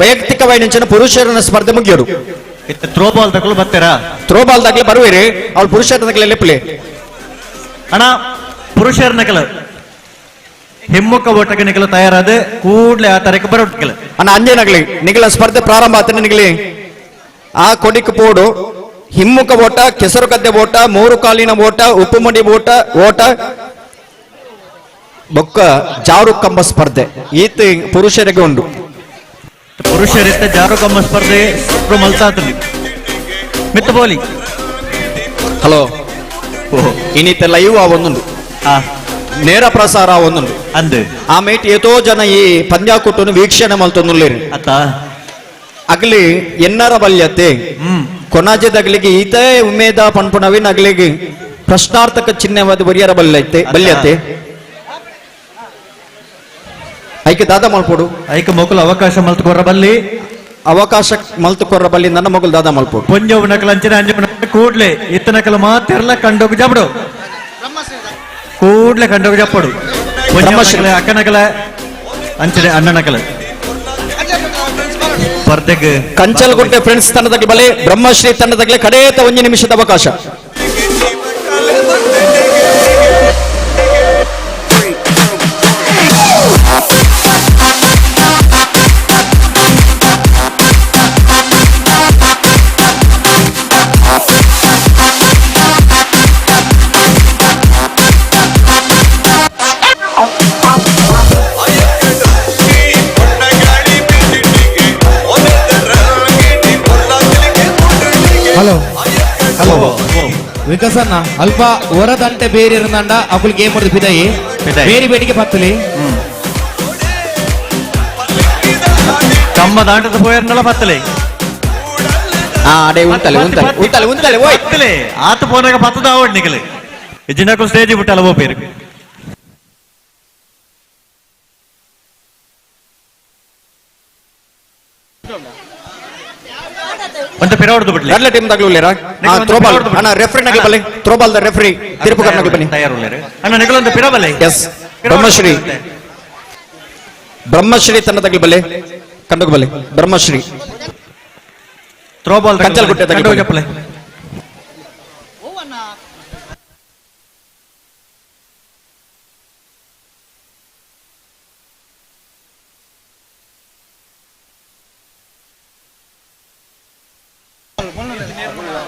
ವೈಯಕ್ತಿಕವಾಗಿ ಪುರುಷರನ್ನ ಸ್ಪರ್ಧೆ ಮುಗಿಯೋರು ಥ್ರೋಬಾಲ್ ತಗೊಳ್ಳು ಬರ್ತೀರಾ ಥ್ರೋಬಾಲ್ ತಗಲು ಬರುವಿರಿ ಅವ್ಳು ಪುರುಷರ ತಗಲೆ ಲೆಪ್ಲಿ ಅಣ್ಣ ಪುರುಷರ ನಕಲ ಹಿಮ್ಮುಖ ಓಟಕ್ಕೆ ನಿಗಲು ತಯಾರಾದ ಕೂಡ್ಲೆ ಆ ತರಕ್ಕೆ ಬರೋಟ್ಕಲ ಅಣ್ಣ ಅಂಜನಗಲಿ ನಿಗಲ ಸ್ಪರ್ಧೆ ಪ್ರಾರಂಭ ಆತನ ನಿಗಲಿ ಆ ಕೊಡಿಕ್ ಪೋಡು ಹಿಮ್ಮುಖ ಓಟ, ಕೆಸರು ಗದ್ದೆ ಓಟ, ಮೂರು ಕಾಲಿನ ಓಟ, ಉಪ್ಪುಮಡಿ ಓಟ ಓಟ ಬೊಕ್ಕ ಜಾರು ಕಂಬ ಸ್ಪರ್ಧೆ ಈತ ಪುರುಷರಿಗೆ ಉಂಡು. ಪುರುಷರಿತ್ತ ಜಾರು ಕಂಬ ಸ್ಪರ್ಧೆ ಮಲ್ತಾತಲಿ ಮಿತ್ತ ಬೋಲಿ. ಹಲೋ ಇನ್ನಿತ ಲೈವ್ ಆ ಒಂದುಂಡು, ನೇರ ಪ್ರಸಾರ ಒಂದುಂಡು. ಅಂದು ಆ ಮೇಟ್ ಏತೋ ಜನ ಈ ಪಂದ್ಯಾಕೂಟನು ವೀಕ್ಷಣೆ ಮಲ್ತೊಂದುಲ್ಲೇರಿ. ಅತ್ತ ಅಗ್ಲಿ ಎನ್ನರ ಬಲ್ಯತೆ ಕೊನಾಜೆದಗ್ಲಿಗೆ ಈತೇ ಉಮೇದ ಪನ್ಪುನವಿನ ಅಗ್ಲಿಗೆ ಪ್ರಶ್ನಾರ್ಥಕ ಚಿಹ್ನೆವಾದ ಬರಿಯರ ಬಲ್ಯತೆ ಬಲ್ಯತೆ ಐಕೆ ದಾದ ಮಲ್ಪೋಡು. ಐಕೆ ಮೊಕಲು ಅವಕಾಶ ಮಲ್ತುಕೊರ ಬಲ್ಲಿ, ಅವಕಾಶ ಮಲ್ತುಕೊರ ಬಲ್ಲಿ ನನ್ನ ಮಗಲು ದಾದ ಮಲ್ಪೋಡು. ಪೊಂಜವು ನಕಲ ಅಂಚಿನ ಅಂಜು ಕೂಡ್ಲೆ ಇತ್ತ ನಕಲ ಮಾತಿರಲ ಕಂಡೋಗ ಜಬಡು, ಕೂಡ್ಲೆ ಕಂಡೋಗ ಜಪ್ಪಡು. ಅಕ್ಕನಕಲ ಅಂಚನೆ ಅಣ್ಣನಕಲ ಸ್ಪರ್ಧೆಗೆ ಕಂಚಲಗುಡ್ಡೆ ಫ್ರೆಂಡ್ಸ್ ತಂಡದಾಗಲಿ ಬಲೆ ಬ್ರಹ್ಮಶ್ರೀ ತಂಡದಾಗಲಿ ಕಡೇತ ಒಂದು ನಿಮಿಷದ ಅವಕಾಶ. ಹಲೋ ಹಲೋ ವಿಕಾಸಣ್ಣ ಅಲ್ಪ ಹೊರದಂಟೆ ಬೇರೆ ಇರಂದಂಡ ಅಕುಲ್ ಗೇಮ್ ಹೊಡೆದು ಪಿದಾಯಿ ಬೇರೆ ಬೇಟಿಗೆ ಪತ್ತಲಿ ಕಮ್ಮ ದಾಂಟದ ಪೋಯರ್ನಲ್ಲ ಪತ್ತಲಿ. ಅಡೆ ಉಂತಲೆ ಉಂತಲೆ ಉಂತಲೆ ಉಂತಲೆ ಓಯ್ ಪತ್ತಲೆ ಆತ ಪೋನಾಗ ಪತ್ತದ ಆವಡ್ ನಿಕಲೆ ಇಜಿನಕು ಸ್ಟೇಜ್ ಬಿಟ್ಟಲ್ಲ ಓಪೇರು. ನಡ್ಲ ಟೀಮ್ ತಗಲುಲ್ಲೇರಾ? ಥ್ರೋಬಾಲ್ ಅಣ್ಣ ರೆಫ್ರಿ ನಗಲಿ ಬಲ್ಲಿ, ಥ್ರೋಬಾಲ್ the referee ತಿರುಪುಕರ್ ನಗಲಿ ಬನ್ನಿ. ತಯಾರುಲ್ಲೇರು ಅಣ್ಣ ನಿಗಲೊಂದು ಪಿರಬಲೆ. ಎಸ್ ಬ್ರಹ್ಮಶ್ರೀ ಬ್ರಹ್ಮಶ್ರೀ ತಂಡದಾಗಲಿ ಬಲ್ಲೆ ಕಂಡೋಗ ಬಲ್ಲೆ ಬ್ರಹ್ಮಶ್ರೀ ಥ್ರೋಬಾಲ್ ಕಂಚಲಗುಡ್ಡೆ ತಗಲಿ ಬಲ್ಲೆ.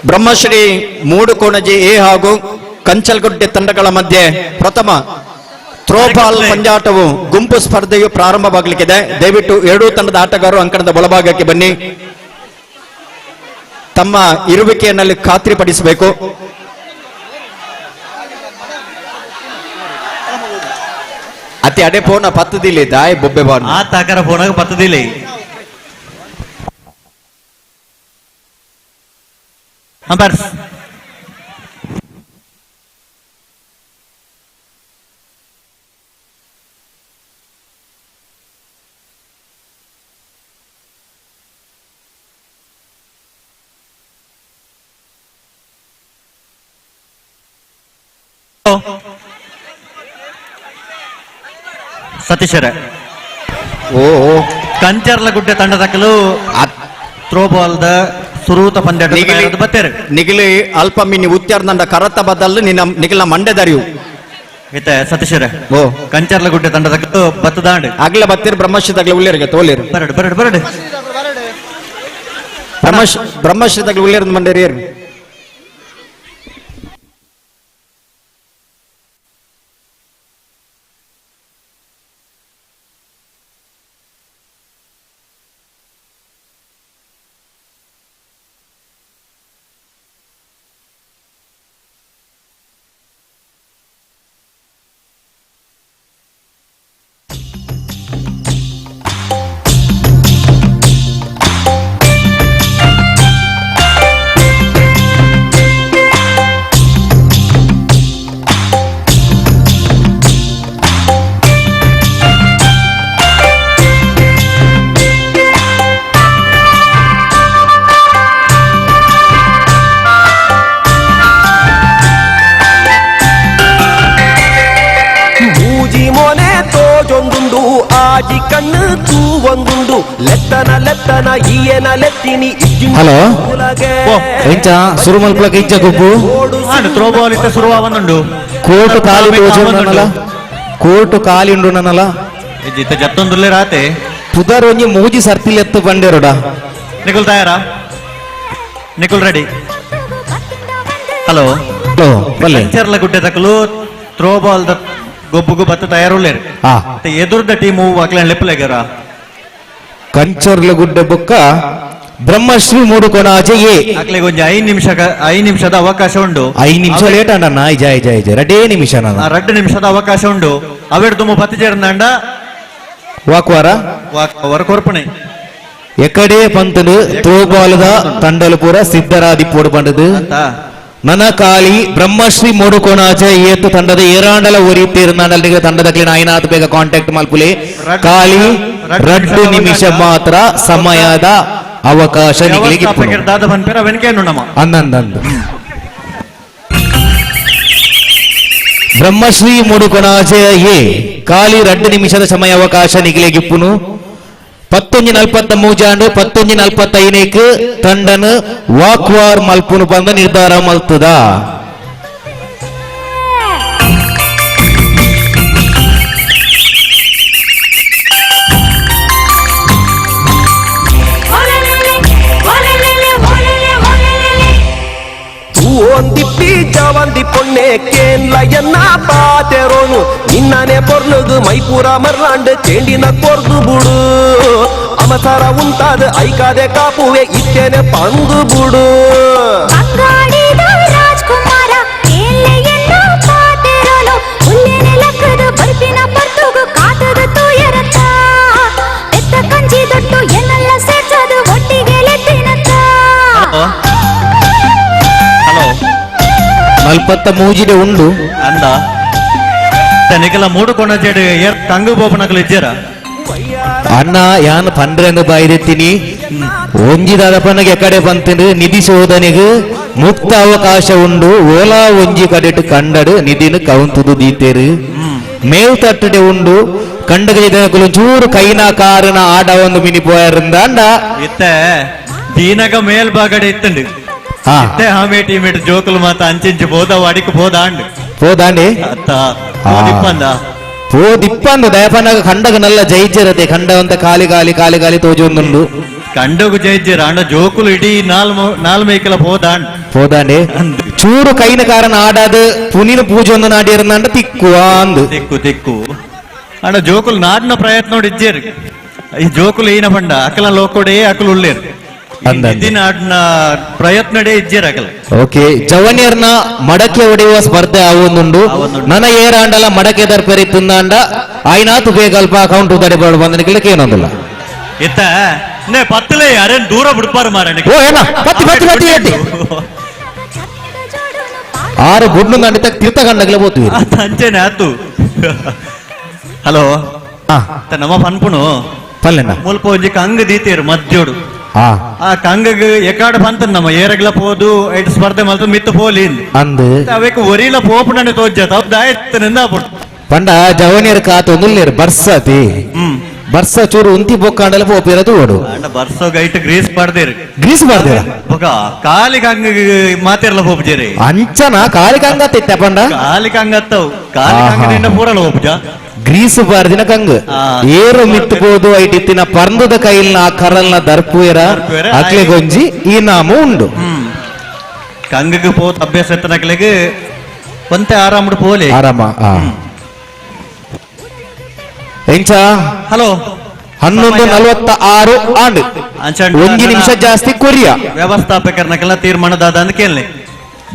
ಬ್ರಹ್ಮಶ್ರೀ ಮೂಡುಕೋಣಜಿ ಎ ಹಾಗೂ ಕಂಚಲಗುಡ್ಡೆ ತಂಡಗಳ ಮಧ್ಯೆ ಪ್ರಥಮ ಥ್ರೋಬಾಲ್ ಪಂದ್ಯಾಟವು ಗುಂಪು ಸ್ಪರ್ಧೆಯು ಪ್ರಾರಂಭವಾಗಲಿಕ್ಕಿದೆ. ದಯವಿಟ್ಟು ಎರಡೂ ತಂಡದ ಆಟಗಾರರು ಅಂಕಣದ ಒಳಭಾಗಕ್ಕೆ ಬನ್ನಿ, ತಮ್ಮ ಇರುವಿಕೆಯಲ್ಲಿ ಖಾತ್ರಿಪಡಿಸಬೇಕು. ಅತಿ ಅಡೆ ಪೋನ ಪತ್ತದಿಲ್ಲ ದಾಯ್ ಬೊಬ್ಬೆ ಬಾನ್ ಆ ತಾಕರ ಫೋನಾಗ ಪತ್ತದಿಲ್ಲ. ಅಂಪೈರ್ಸ್ ಸತೀಶರೇ, ಓ ಕಂಚರ್ಲಗುಡ್ಡೆ ತಂಡದಕ್ಕಲು ಥ್ರೋಬಾಲ್ the ಸುರೂತ ಪಂದ್ಯ ಬತ್ತೇರು ನಿಗಿಲಿ ಅಲ್ಪ ಮಿನಿ ಉತ್ಯಾರ್ದಂಡ ಕರತ ಬದಲು ನಿನ್ನ ನಿಗಿಲ ಮಂಡೆ ದರಿಯು. ಇತ್ತೆ ಸತೀಶರೇ, ಓ ಕಂಚರ್ಲಗುಡ್ಡೆ ತಂಡದಕ್ಕಲು ಬತ್ತದಾಂಡ್ ಅಗ್ಲ ಬತ್ತೀರ್ ಬ್ರಹ್ಮಶ್ರೀ ಉಳ್ಳೇರಿಗೆ ತೋಲೇರು ಬರಡು ಬರಡು ಬರಡು ಬ್ರಹ್ಮಶ್ರೀ ತಗ್ಲ ಉಳ್ಳೇರು ಮಂಡೇರಿ. ಆಜಿ ಕಣ್ಣು ತೂವೊಂದುಂಡು ಲೆತ್ತನ ಲೆತ್ತನ ಈಯನ ಲೆತ್ತಿನಿ. ಹಲೋ ಎಂಚ ಸುರುಮಲ್ಪುಲಕ ಇಂಚ ಗೊಬ್ಬು ಥ್ರೋಬಾಲ್ ಇತ್ತ ಸುರುವಾವೊಂದುಂಡು. ಕೋರ್ಟ್ ಖಾಲಿ ತೋಜುಂಡನಲ, ಕೋರ್ಟ್ ಖಾಲಿ ಉಂಡು ನನ್ನಲ ಇತ್ತ ಜತ್ತೊಂದುಲ್ಲೆ ರಾತೆ ಪುದರ್ ಒಂಜಿ ಮೂಜಿ ಸರ್ತಿಲ್ ಎತ್ತು ಬಂಡೇರೋಡ. ನಿಕುಲ್ ತಯಾರಾ? ನಿಕುಲ್ ready? Hello hello ಬಲ್ಲೆ ಕಂಚರ್ಲಗುಡ್ಡೆ ತಕಲು ಥ್ರೋಬಾಲ್ the ಗೊಬ್ಬುಗು ಬತ್ತ ತಯಾರುಲ್ಲೇರು. ಎದುರ್ದ ಟೀಮ್ ಅಕ್ಲನ್ ಲೆಪ್ಪಲೆಗರ ಕಂಚರ್ಲಗುಡ್ಡೆ ಬೊಕ್ಕ ಬ್ರಹ್ಮಶ್ರೀ ಮೂಡುಕೊಣಾಜೆ ಎ ಅಕ್ಲೆಗೆ ಒಂಜಿ 5 ನಿಮಿಷದ ಅವಕಾಶ ಉಂಡು. 5 ನಿಮಿಷ ಲೇಟ್ ಅಣ್ಣ, ಐಜ ಐಜ ಐಜ ರಡ್ಡೇ ನಿಮಿಷ ನಾನು 2 ನಿಮಿಷದ ಅವಕಾಶ ಉಂಡು. ಅವೆಡ್ ತುಮ್ಮ ಪತ್ತಿ ചേರ್ಂಡ ವಾಕ್ವಾರ ವಾಕ್ವಾರ ಕೊರ್ಪಣೆ ಎಕಡೆ ಪಂತಲು ಥ್ರೋಬಾಲ್ದ ತಂಡಲು ಪೂರ ಸಿದ್ಧರಾದಿ ಪೋಡು ಬಂಡದು. ನನ ಕಾಲಿ ಬ್ರಹ್ಮಶ್ರೀ ಮೂಡುಕೊಣಾಜೆ ಏತು ತಂಡದ ಏರಾಂಡಲ ಒರಿ ತೀರ್ನಾಂಡಲ ತಂಡದ ಆಯ್ನಾತ್ ಬೇಗ ಕಾಂಟ್ಯಾಕ್ಟ್ ಮಲ್ಪುಲೆ. ಖಾಲಿ 2 ನಿಮಿಷ ಮಾತ್ರ ಸಮಯದ ಅವಕಾಶ ನಿಗಲಿಗೆ ಅಂದಂದು. ಬ್ರಹ್ಮಶ್ರೀ ಮೂಡುಕೊಣಾಜೆ ಎ ಖಾಲಿ 2 ನಿಮಿಷದ ಸಮಯ ಅವಕಾಶ ನಿಗಲಿಗಿಪ್ಪುನು. 11:43 11:45 ತಂಡನು ವಾಕ್ವಾರ್ ಮಲ್ಪುನು ಬಂದ ನಿರ್ಧಾರ ಮಲ್ತದ. ಒಂದಿಪ್ಪಿ ಜವಂದಿ ಪೊಣ್ಣೆ ಕೇನ್ಲ ಎನ್ನ ಪಾತೆರೋನು ನಿನ್ನನೆ ಪೊರ್ಲುಗು ಮೈಪೂರ ಮರ್ಲಾಂಡ್ ಚೇಂಡಿನ ಕೊರ್ದು ಬುಡು ಅಮಸರ ಉಂತಾದ ಐಕಾದೆ ಕಾಪುವೆ ಇತ್ತೇನೆ ಪಂದು ಬುಡು. ರಾಜ್ಕುಮಾರ ಕಂಜಿ ದೊಟ್ಟು ಎನ್ನೆಲ್ಲ ಸೇರ್ಸೋದು ಒಟ್ಟಿಗೆ ಲೆತ್ತಿನತ್ತ. ಹಲೋ 43 ಉಂಡು ಅಂದ ನಿಕಲ ಮೂಡುಕೊಂಡ ಜೇಡು ಏರ್ ತಂಗು ಬೋಪನಕಲು ಇಜ್ಜೇರ ಅಣ್ಣ ಯಾನ್ ಪಂಡ್ರೆಂದು ಬಾಯ್ದೆತ್ತೀನಿ ಒಂಜಿದಾದ ಪನ್ನಗೆ ಎಕಡೆ ಬಂತಂದು ನಿಧಿ ಶೋಧನೆಗೆ ಮುಕ್ತ ಅವಕಾಶ ಉಂಡು. ಓಲಾ ಒಂಜಿ ಕಡೆಟು ಕಂಡಡು ನಿಧಿನ ಕೌಂತುದು ದೀತೇರು ಮೇಲ್ತಟ್ಟಡೆ ಉಂಡು ಕಂಡಗಜ ಚೂರು ಕೈನ ಕಾರನ ಆಡ ಒಂದು ಮಿನಿ ಪೋಯರಂದ ಇತ್ತೆ ದೀನಗ ಮೇಲ್ಭಾಗಡೆ ಇತ್ತಂಡು ಇತ್ತೆ ಆಮೆ ಟೀಮೇಟ್ ಜೋಕುಲು ಮಾತ ಅಂಚಿಂಚು ಬೋದ ವಾಡಿക്ക് പോതാണ്ട് പോതാണ്ടേ പോതിപ്പಂದು ದಯಪನಾಗ ಕಂಡಗ ನಲ್ಲ ಜೈಜರತೆ ಕಂಡವಂತ ಖಾಲಿ ಖಾಲಿ ಖಾಲಿ ಖಾಲಿ ತೋಜೊಂದುಂಡು ಕಂಡಗು ಜೈಜರ ಅಂಡ ಜೋಕುಲು ಇಡೀ ನಾಲ್ ಮೇಕಲ പോതാണ്ട് പോതാണ്ടേ ಚೂರು ಕೈನ ಕಾರಣ ಆಡಾದ ಪುನಿನ ಪೂಜೆ ಒಂದು ನಾಡಿರಂದ ತಿಕ್ಕು ಅಂದು ತಿಕ್ಕು ತಿಕ್ಕು ಅಂಡ ಜೋಕುಲು ನಾಡಿನ ಪ್ರಯತ್ನ ಇಜ್ಜೇರು ಈ ಜೋಕುಲು ಏನ ಬಂಡ ಅಕಲ ಲೋಕೋಡೆ ಅಕಲು ಉಳ್ಳೇರು. ನಿಧಿನ ಪ್ರಯತ್ನಡೇ ಇಜ್ಜೇರಾಗಲ್ಲ. ಓಕೆ, ಜವನಿಯರ್ನ ಮಡಕೆ ಹೊಡೆಯುವ ಸ್ಪರ್ಧೆ ಆವೊಂದುಂಡು. ನನ್ನ ಏರಾಂಡಲ ಮಡಕೆ ದರ್ಪೆರಿ ತಿಂದಾಂಡ ಆಯ್ನಾತು ಬೇಗಲ್ಪ ಕೌಂಟು ತಡೆ ಬಂದನಿಗೆ ಏನೊಂದಿಲ್ಲ. ಇತ್ತ ನೇ ಪತ್ತಲೇ ಯಾರೇನ್ ದೂರ ಬಿಡ್ಪಾರ ಮಾರಣ. ಓ ಏನ ಪತ್ತಿ ಪತ್ತಿ ಪತ್ತಿ ಎತ್ತಿ ಆರು ಗುಡ್ಡು ಗಂಡ ತೀರ್ಥ ಗಂಡಗಲೇ ಹೋಗ್ತೀವಿ ಅಂಚೆನೆ ಆತು. ಹಲೋ, ನಮ್ಮ ಪನ್ಪುಣು ಪಲ್ಲೆನ ಮುಲ್ಪ ಒಂಜಿ ಕಂಗ್ ದೀತೇರು ಮಧ್ಯೋಡು. ಆ ಕಂಗಗ್ ಎಕಾಡ ಬಂತ ನಮ್ಮ ಏರಗ್ಲ ಪೋದು ಐಟ್ ಸ್ಪರ್ಧೆ ಮಲ್ತ ಮಿತ್ತ ಪೋಲಿ ಅಂದ್ ಅವೇಕ ಒರಿಲ ಪೋಪುಣನೆ ತೋಜ್ಜ ತಪ್ಪ ದಾಯತ್ತನಿಂದ ಪಂಡ ಜವನಿಯರ್ ಕಾತು ಒಂದುಲ್ಲೇರು ಬರ್ಸತಿ ಬರ್ಸ ಚೂರು ಉಂತಿ ಬೊಕ್ಕಾಂಡಲ ಪೋಪಿರದು ಓಡು ಬರ್ಸೋ ಗೈಟ್ ಗ್ರೀಸ್ ಪಡ್ದೇರು ಗ್ರೀಸ್ ಮಾಡ್ದೇರ ಬೊಕ ಕಾಲಿ ಕಂಗ್ ಮಾತಿರ್ಲ ಪೋಪುಜೇರಿ ಅಂಚನ ಕಾಲಿ ಕಂಗ ತಿತ್ತ ಪಂಡ ಕಾಲಿ ಕಂಗ ಅತ್ತವು ಕಾಲಿ ಕಂಗ ನಿನ್ನ ಪೂರಲ ಪೋಪುಜ ಗ್ರೀಸ್ ಬಾರ್ದಿನ ಕಂಗ್ ಏರು ಮಿತ್ತು ಪೋದು ಐಟ್ ಇತ್ತಿನ ಪರ್ಂದದ ಕೈಲ್ನ ಆ ಕರಲ್ನ ದರ್ಪುಯರ ಅಕ್ಲೆ ಗೊಂಜಿ ಈ ನಾಮ ಉಂಡು. ಕಂಗಗ್ ಪೋತ್ ಅಭ್ಯಾಸ ಎತ್ತನಕ್ಲೆಗ್ ಒಂತೆ ಆರಾಮಡು ಪೋಲೆ ಆರಾಮ. ಎಂಚ ಹಲೋ 11:46 ಆಂಡ್ ಒಂದು ನಿಮಿಷ ಜಾಸ್ತಿ ಕೊರಿಯಾ ವ್ಯವಸ್ಥಾಪಕರನಕ್ಕೆಲ್ಲ ತೀರ್ಮಾನದಾದ ಅಂತ ಕೇಳಿ.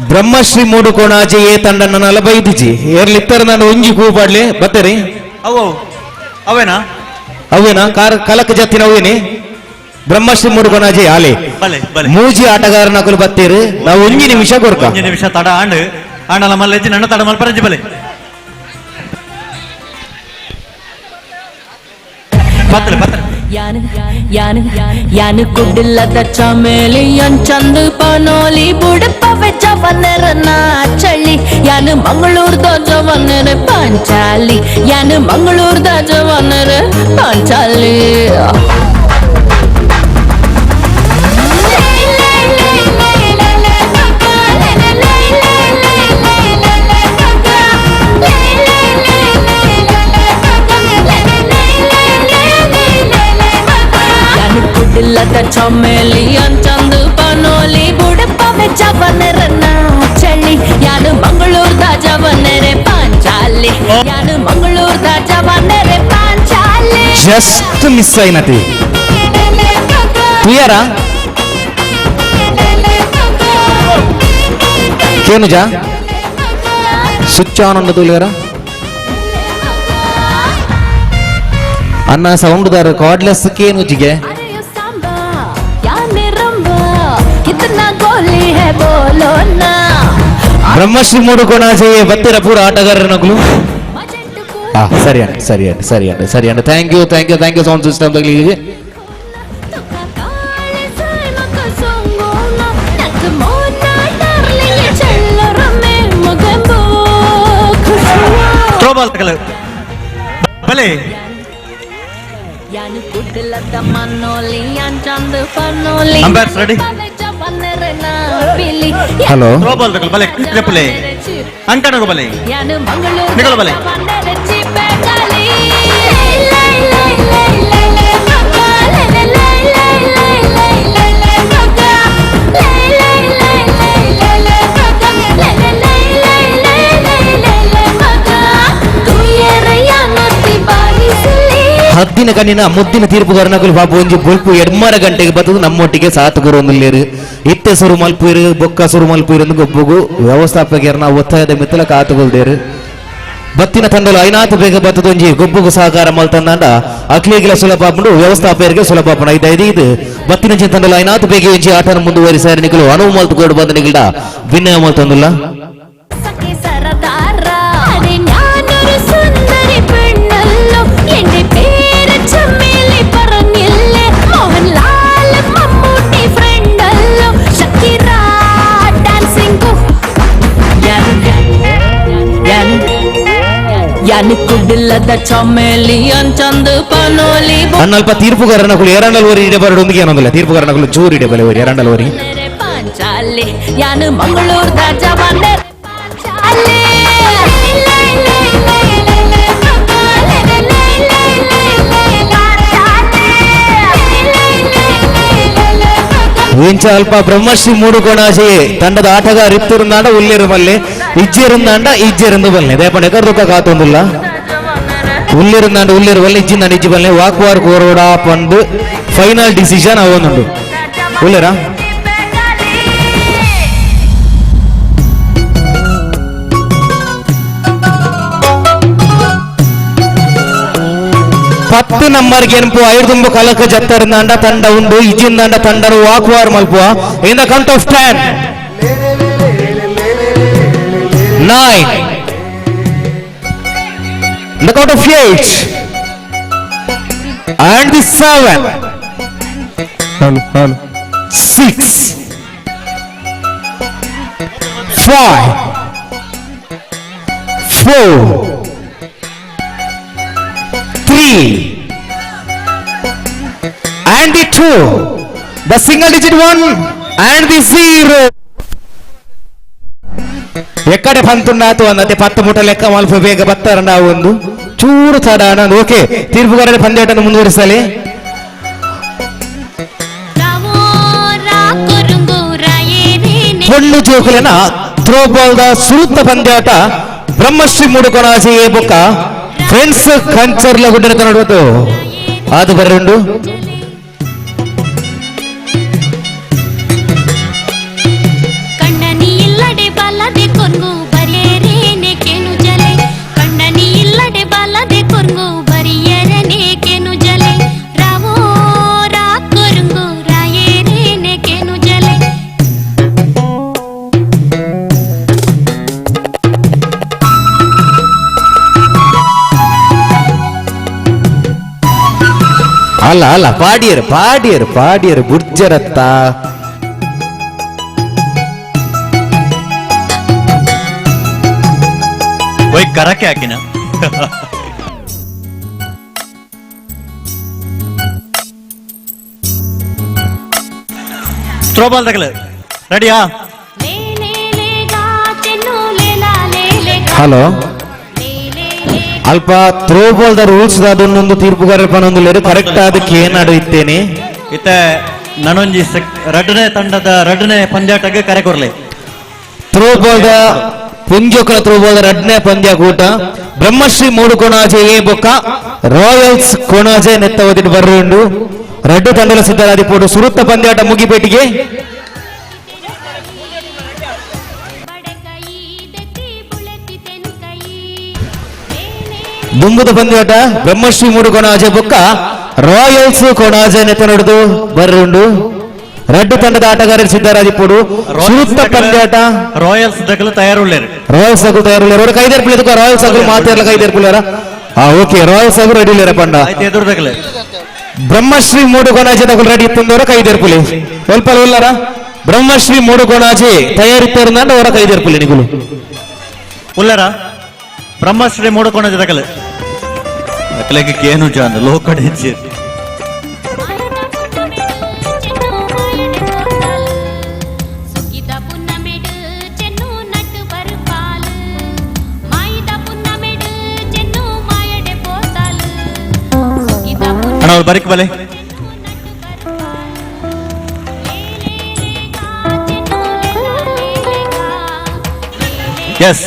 ಬ್ರಹ್ಮಶ್ರೀ ಮೂಡುಕೋಣಾಜಿ ಏ ತಂಡ 45 ಜಿ ಏರ್ಲಿತ್ತರ ನಾನು ಒಂಜಿ ಕೂಪಾಡ್ಲಿ ಬತ್ತರಿ ಅವು ಅವೇನಾ ಅವೇನಾ ಕಾರ್ ಕಲಕ ಜತ್ತಿನ ಅವೇನೆ ಬ್ರಹ್ಮಶ್ರೀ ಮೂಡುಕೋಣಾಜಿ ಆಲೆ ಮೂಜಿ ಆಟಗಾರನ ಕುಲು ಬತ್ತೀರಿ. ನಾವು ಒಂಜಿ ನಿಮಿಷ ಕೊಡ್ಕ ಒಂಜಿ ನಿಮಿಷ ತಡ ಆಂಡ್ ಆಂಡಲ ಮಲ್ಲೆಜ್ಜಿ ನನ್ನ ತಡ ಮಲ್ಪರಜ್ಜಿ ಬಲೆ ಯಾನು ಕುಡ್ಡಿಲ್ಲದ ಚಮೇಲಿ ಚಂದು ಪನೋಲಿ ಬುಡಪವೆ ಜವನರ ಚಳಿ ಯಾನು ಮಂಗಳೂರ್ದ ಜವನರ ಪಾಂಚಾಲಿ ಯಾನು ಮಂಗಳೂರ್ದ ಜವನರ ಪಾಂಚಾಲಿ. ಕುಡ್ಡಿಲ್ಲದ ಚಮೇಲಿ ಚಂದು ಪನೋಲಿ ಬುಡಪವೆ ಜವನರ ಚಳಿ ಯಾನು ಮಂಗಳೂರ್ದ ಜವನರೆ ಪಾಂಚಾಲಿ ಯಾನು ಮಂಗಳೂರ್ದ ಜವನರೆ ಪಾಂಚಾಲಿ. ಜಸ್ಟ್ ಮಿಸ್ అయినది ತುಯರ ಕೇನುಜ ಸ್ವಿಚ್ ಆನ್ ಉಂಡು ತುಲಿಯರ ಅನ್ನ ಸೌಂಡ್ ದಾರ ಕಾರ್ಡ್ಲೆಸ್ ಕೇನುಜಿಗೆ ಬ್ರಹ್ಮಶ್ರೀ ಮೂಡುಕೋಣಾಜಿ ಬತ್ತಿರ ಪೂರ ಆಟಗಾರರ ನಗುಲು. ಸರಿ ಅಣ್ಣ ಸರಿ ಅಣ್ಣ ಸರಿ ಅಣ್ಣ ಸರಿ ಅಣ್ಣ thank you thank you thank you sound system ತಗಲಿಗೆ. Throwball ತಗಲ ಬಲೆ umpires ready. Hello throwball ತಗಲ ಬಲೆ ಬಲೆ ಅಂಕಣಗ ಬಲೆ ನಿಗಲ ಬಲೆ ಹದ್ದಿನ ಕಣ್ಣಿನ ಮುದ್ದಿನ ತೀರ್ಪುಗಾರನಕುಲು ಪಾಪ ಒಂಜಿ ಬೊಲ್ಪು 8 ಗಂಟೆಗೆ ಬತ್ತದು ನಮ್ಮೊಟ್ಟಿಗೆ ಸಾತ್ ಗುರುಂದುಲ್ಲೇರು ಇತ್ತೆ ಸುರು ಮಲ್ಪುಯಿರು ಬೊಕ್ಕ ಸುರು ಮಲ್ಪುಯಿರು ಗೊಬ್ಬಗು ವ್ಯವಸ್ಥಾಪಕರನ್ನ ಒತ್ತಾಯದ ಮಿತ್ತಲ ಕಾತುಗೊಲ್ದೇರು. ಬತ್ತಿನ ತಂಡಲು ಐನಾತು ಬೇಗ ಬತ್ತದ ಒಂಜಿ ಗೊಬ್ಬಗು ಸಹಕಾರ ಮಲ್ತಂದಾಂಡ ಅಕ್ಲಿಗಿಲ ಸುಲಭ ಆಪುಂಡು ವ್ಯವಸ್ಥಾಪಕರಿಗೆ ಸುಲಭ ಆಪುಂಡು. ಐದು ಐದು ಇದು ಬತ್ತಿನ ತಂಡಲು ಐನಾತು ಬೇಗ ಒಂಜಿ ಆಟನ ಮುಂದುವರಿಸಾರ ನಿಕಲು ಅನುವು ಮಲ್ತು ಕೋಡು ಬಂದ ನಿಗಿಲ್ಡ ವಿನಯ ಮಲ್ತಂದುಲ್ಲ. ಅಲ್ಪ ತೀರ್ಪುಗಾರನಕುಲು ಏರಂಡಲ್ ಓರಿ ಇಡೆ ಬರಡೊಂದಿಗೆ ಏನೊಂದಿಲ್ಲ ತೀರ್ಪುಗಾರನಕುಲು ಚೂರು ಇಡೆ ಬಲೆ ಓರಿ ಏರಂಡಲ್ ಓರಿ ಇಂಚ ಅಲ್ಪ ಬ್ರಹ್ಮಶ್ರೀ ಮೂಡುಕೋಣಾಜಿ ತಂಡದ ಆಟಗಾರ ಇತ್ತಿರುಂದಾಂಡ ಉಲ್ಲೇರು ಮಲ್ಲೆ ಇಜ್ಜಿರುಂದಾಂಡ ಇಜ್ಜಿರಂದು ಬಲ್ಲೆ ದೇಪಂಡ ಎಕರ್ ಕಾತೊಂದಿಲ್ಲ ಉಲ್ಲಿರುಂದಾಂಡ ಉಲ್ಲೇರು ಬಲ್ಲೆ ಇಜ್ಜಿಂದಾಂಡ ಇಜ್ಜಿ ಬಲ್ಲೆ ವಾಕ್ವಾರ್ ಕೋರೋಡ ಪಂಡು ಫೈನಲ್ ಡಿಸಿಷನ್ ಅವೊಂದುಂಡು. ಉಲ್ಲೇರಾ? ಪತ್ತು ನಂಬರ್ ಗೆನ್ಪು ಐದು ಕಲಕ ಜತ್ತರ್ನಾಂಡ ತಂಡ ಉಂಡು ಇಜಿಂದಾಂಡ ತಂಡನು ವಾಕ್ವಾರ್ ಮಲ್ಪುವ. In the count of 10 9 in the count of 8 and the 7 6 5 4 3 and the 2, the single digit 1 and the 0. ಎಕ್ಕಡೆ ಪಂತುಂಡಾತು ಅಂದತೆ ಪತ್ತು ಮುಟ ಲೆಕ್ಕ ಮಲ್ಪ ಬೇಗ ಬತ್ತಾರಂಡ ಒಂದು ಚೂರು ತಡ ಓಕೆ. ತೀರ್ಪುಗಾರರ ಪಂದ್ಯಾಟನ್ನು ಮುಂದುವರಿಸಲಿ. ಪೊಣ್ಣು ಜೋಕುಲೆನ ಥ್ರೋಬಾಲ್ the ಸುರುತ್ತ ಪಂದ್ಯಾಟ ಬ್ರಹ್ಮಶ್ರೀ ಮೂಡುಕೊಣಾಜೆ ಬೊಕ್ಕ ಫ್ರೆಂಡ್ಸ್ ಕಂಚರ್ಲ ಗುಡ್ಡನ ನಡುವದು ಅದು ಬರುಂಡು. ಅಲ್ಲ ಅಲ್ಲ ಪಾಡಿಯರು ಪಾಡಿಯರು ಪಾಡಿಯರು ಬುರ್ಜರತ್ತ ಒಯ್ ಕರಕೆ ಹಾಕಿನ. ಥ್ರೋಬಾಲ್ ತಗಲ ರೆಡಿಯಾ? ಹಲೋ ಅಲ್ಪ throwball the rules ಅದನ್ನೊಂದು ತೀರ್ಪುಗಾರರ ಪನೊಂದು ಕರೆಕ್ಟ್ ಅದಕ್ಕೆ ಏನಾಡು ಇತ್ತೇನೆ. ಇತ್ತ ನಾನೊಂಜಿ ರಡ್ಡನೇ ತಂಡದ ರಡ್ಡನೇ ಪಂದ್ಯಾಟಕ್ಕೆ ಕರೆ ಕೊರ್ಲಿ. ಥ್ರೋಬಾಲ್ the ಪುಂಜೋಕಲ throwball the ರಡ್ಡನೇ ಪಂದ್ಯ ಕೂಟ ಬ್ರಹ್ಮಶ್ರೀ ಮೂಡು ಕೊಣಾಜೆ ಎ ಬೊಕ್ಕ ರಾಯಲ್ಸ್ ಕೊಣಾಜೆ ನೆತ್ತ ಒದಿಟ್ಟು ಬರ್ರುಂಡು. ರಡ್ಡು ತಂಡದ ಸಿದ್ಧರಾದಿಪೋಡು ಸುರುತ್ತ ಪಂದ್ಯಾಟ ಮುಗಿಪೇಟಿಗೆ. ದುಂಬುದ ಪಂದ್ಯಾಟ ಬ್ರಹ್ಮಶ್ರೀ ಮೂಡು ಕೊಣಾಜೆ ಬೊಕ್ಕ ರಾಯಲ್ಸ್ ಕೊಣಾಜೆ ನೆತ್ತ ನಡೆದು ಬರ್ರುಂಡು. ರಡ್ಡು ತಂಡದ ಆಟಗಾರರು ಸಿದ್ಧರಾದಿಪೋಡು ಸುರುತ್ತ ಪಂದ್ಯಾಟ ರಾಯಲ್ಸ್ ದಗಲು ತಯಾರುಳ್ಳೇರು. ರಾಯಲ್ಸ್ ದಗಲು ತಯಾರುಳ್ಳೇರು. ಅವ್ರು ಕೈದೇರ್ಪಿಲ್ಲ ರಾಯಲ್ಸ್ ಆಗಲು ಮಾತಾಡಲ ಕೈದೇರ್ಪಿಲ್ಲಾರ. ಓಕೆ ರಾಯಲ್ಸ್ ಆಗಲು ರೆಡಿ ಇಲ್ಲಾರ ಪಂಡ. ಬ್ರಹ್ಮಶ್ರೀ ಮೂಡು ಕೊಣಾಜೆ ದಗಲು ರೆಡಿ ಇತ್ತಂದವರ ಕೈದೇರ್ಪುಲಿ ಸ್ವಲ್ಪ ಉಲ್ಲಾರ. ಬ್ರಹ್ಮಶ್ರೀ ಮೂಡು ಕೊಣಾಜೆ ತಯಾರಿತ್ತಾರಂದ ಅವರ ಕೈದೇರ್ಪುಲಿ ನಿಗುಲು ಉಲ್ಲಾರ. ಬ್ರಹ್ಮಶ್ರೀ ಮೂಡು ಕೊಣಾಜೆ ದಗಲು ಅಕಲೆಗೆ ಏನು ಜಾನ್ ಲೋಕಡೆ ಬರಿಕ್ ಬಲೆ. ಎಸ್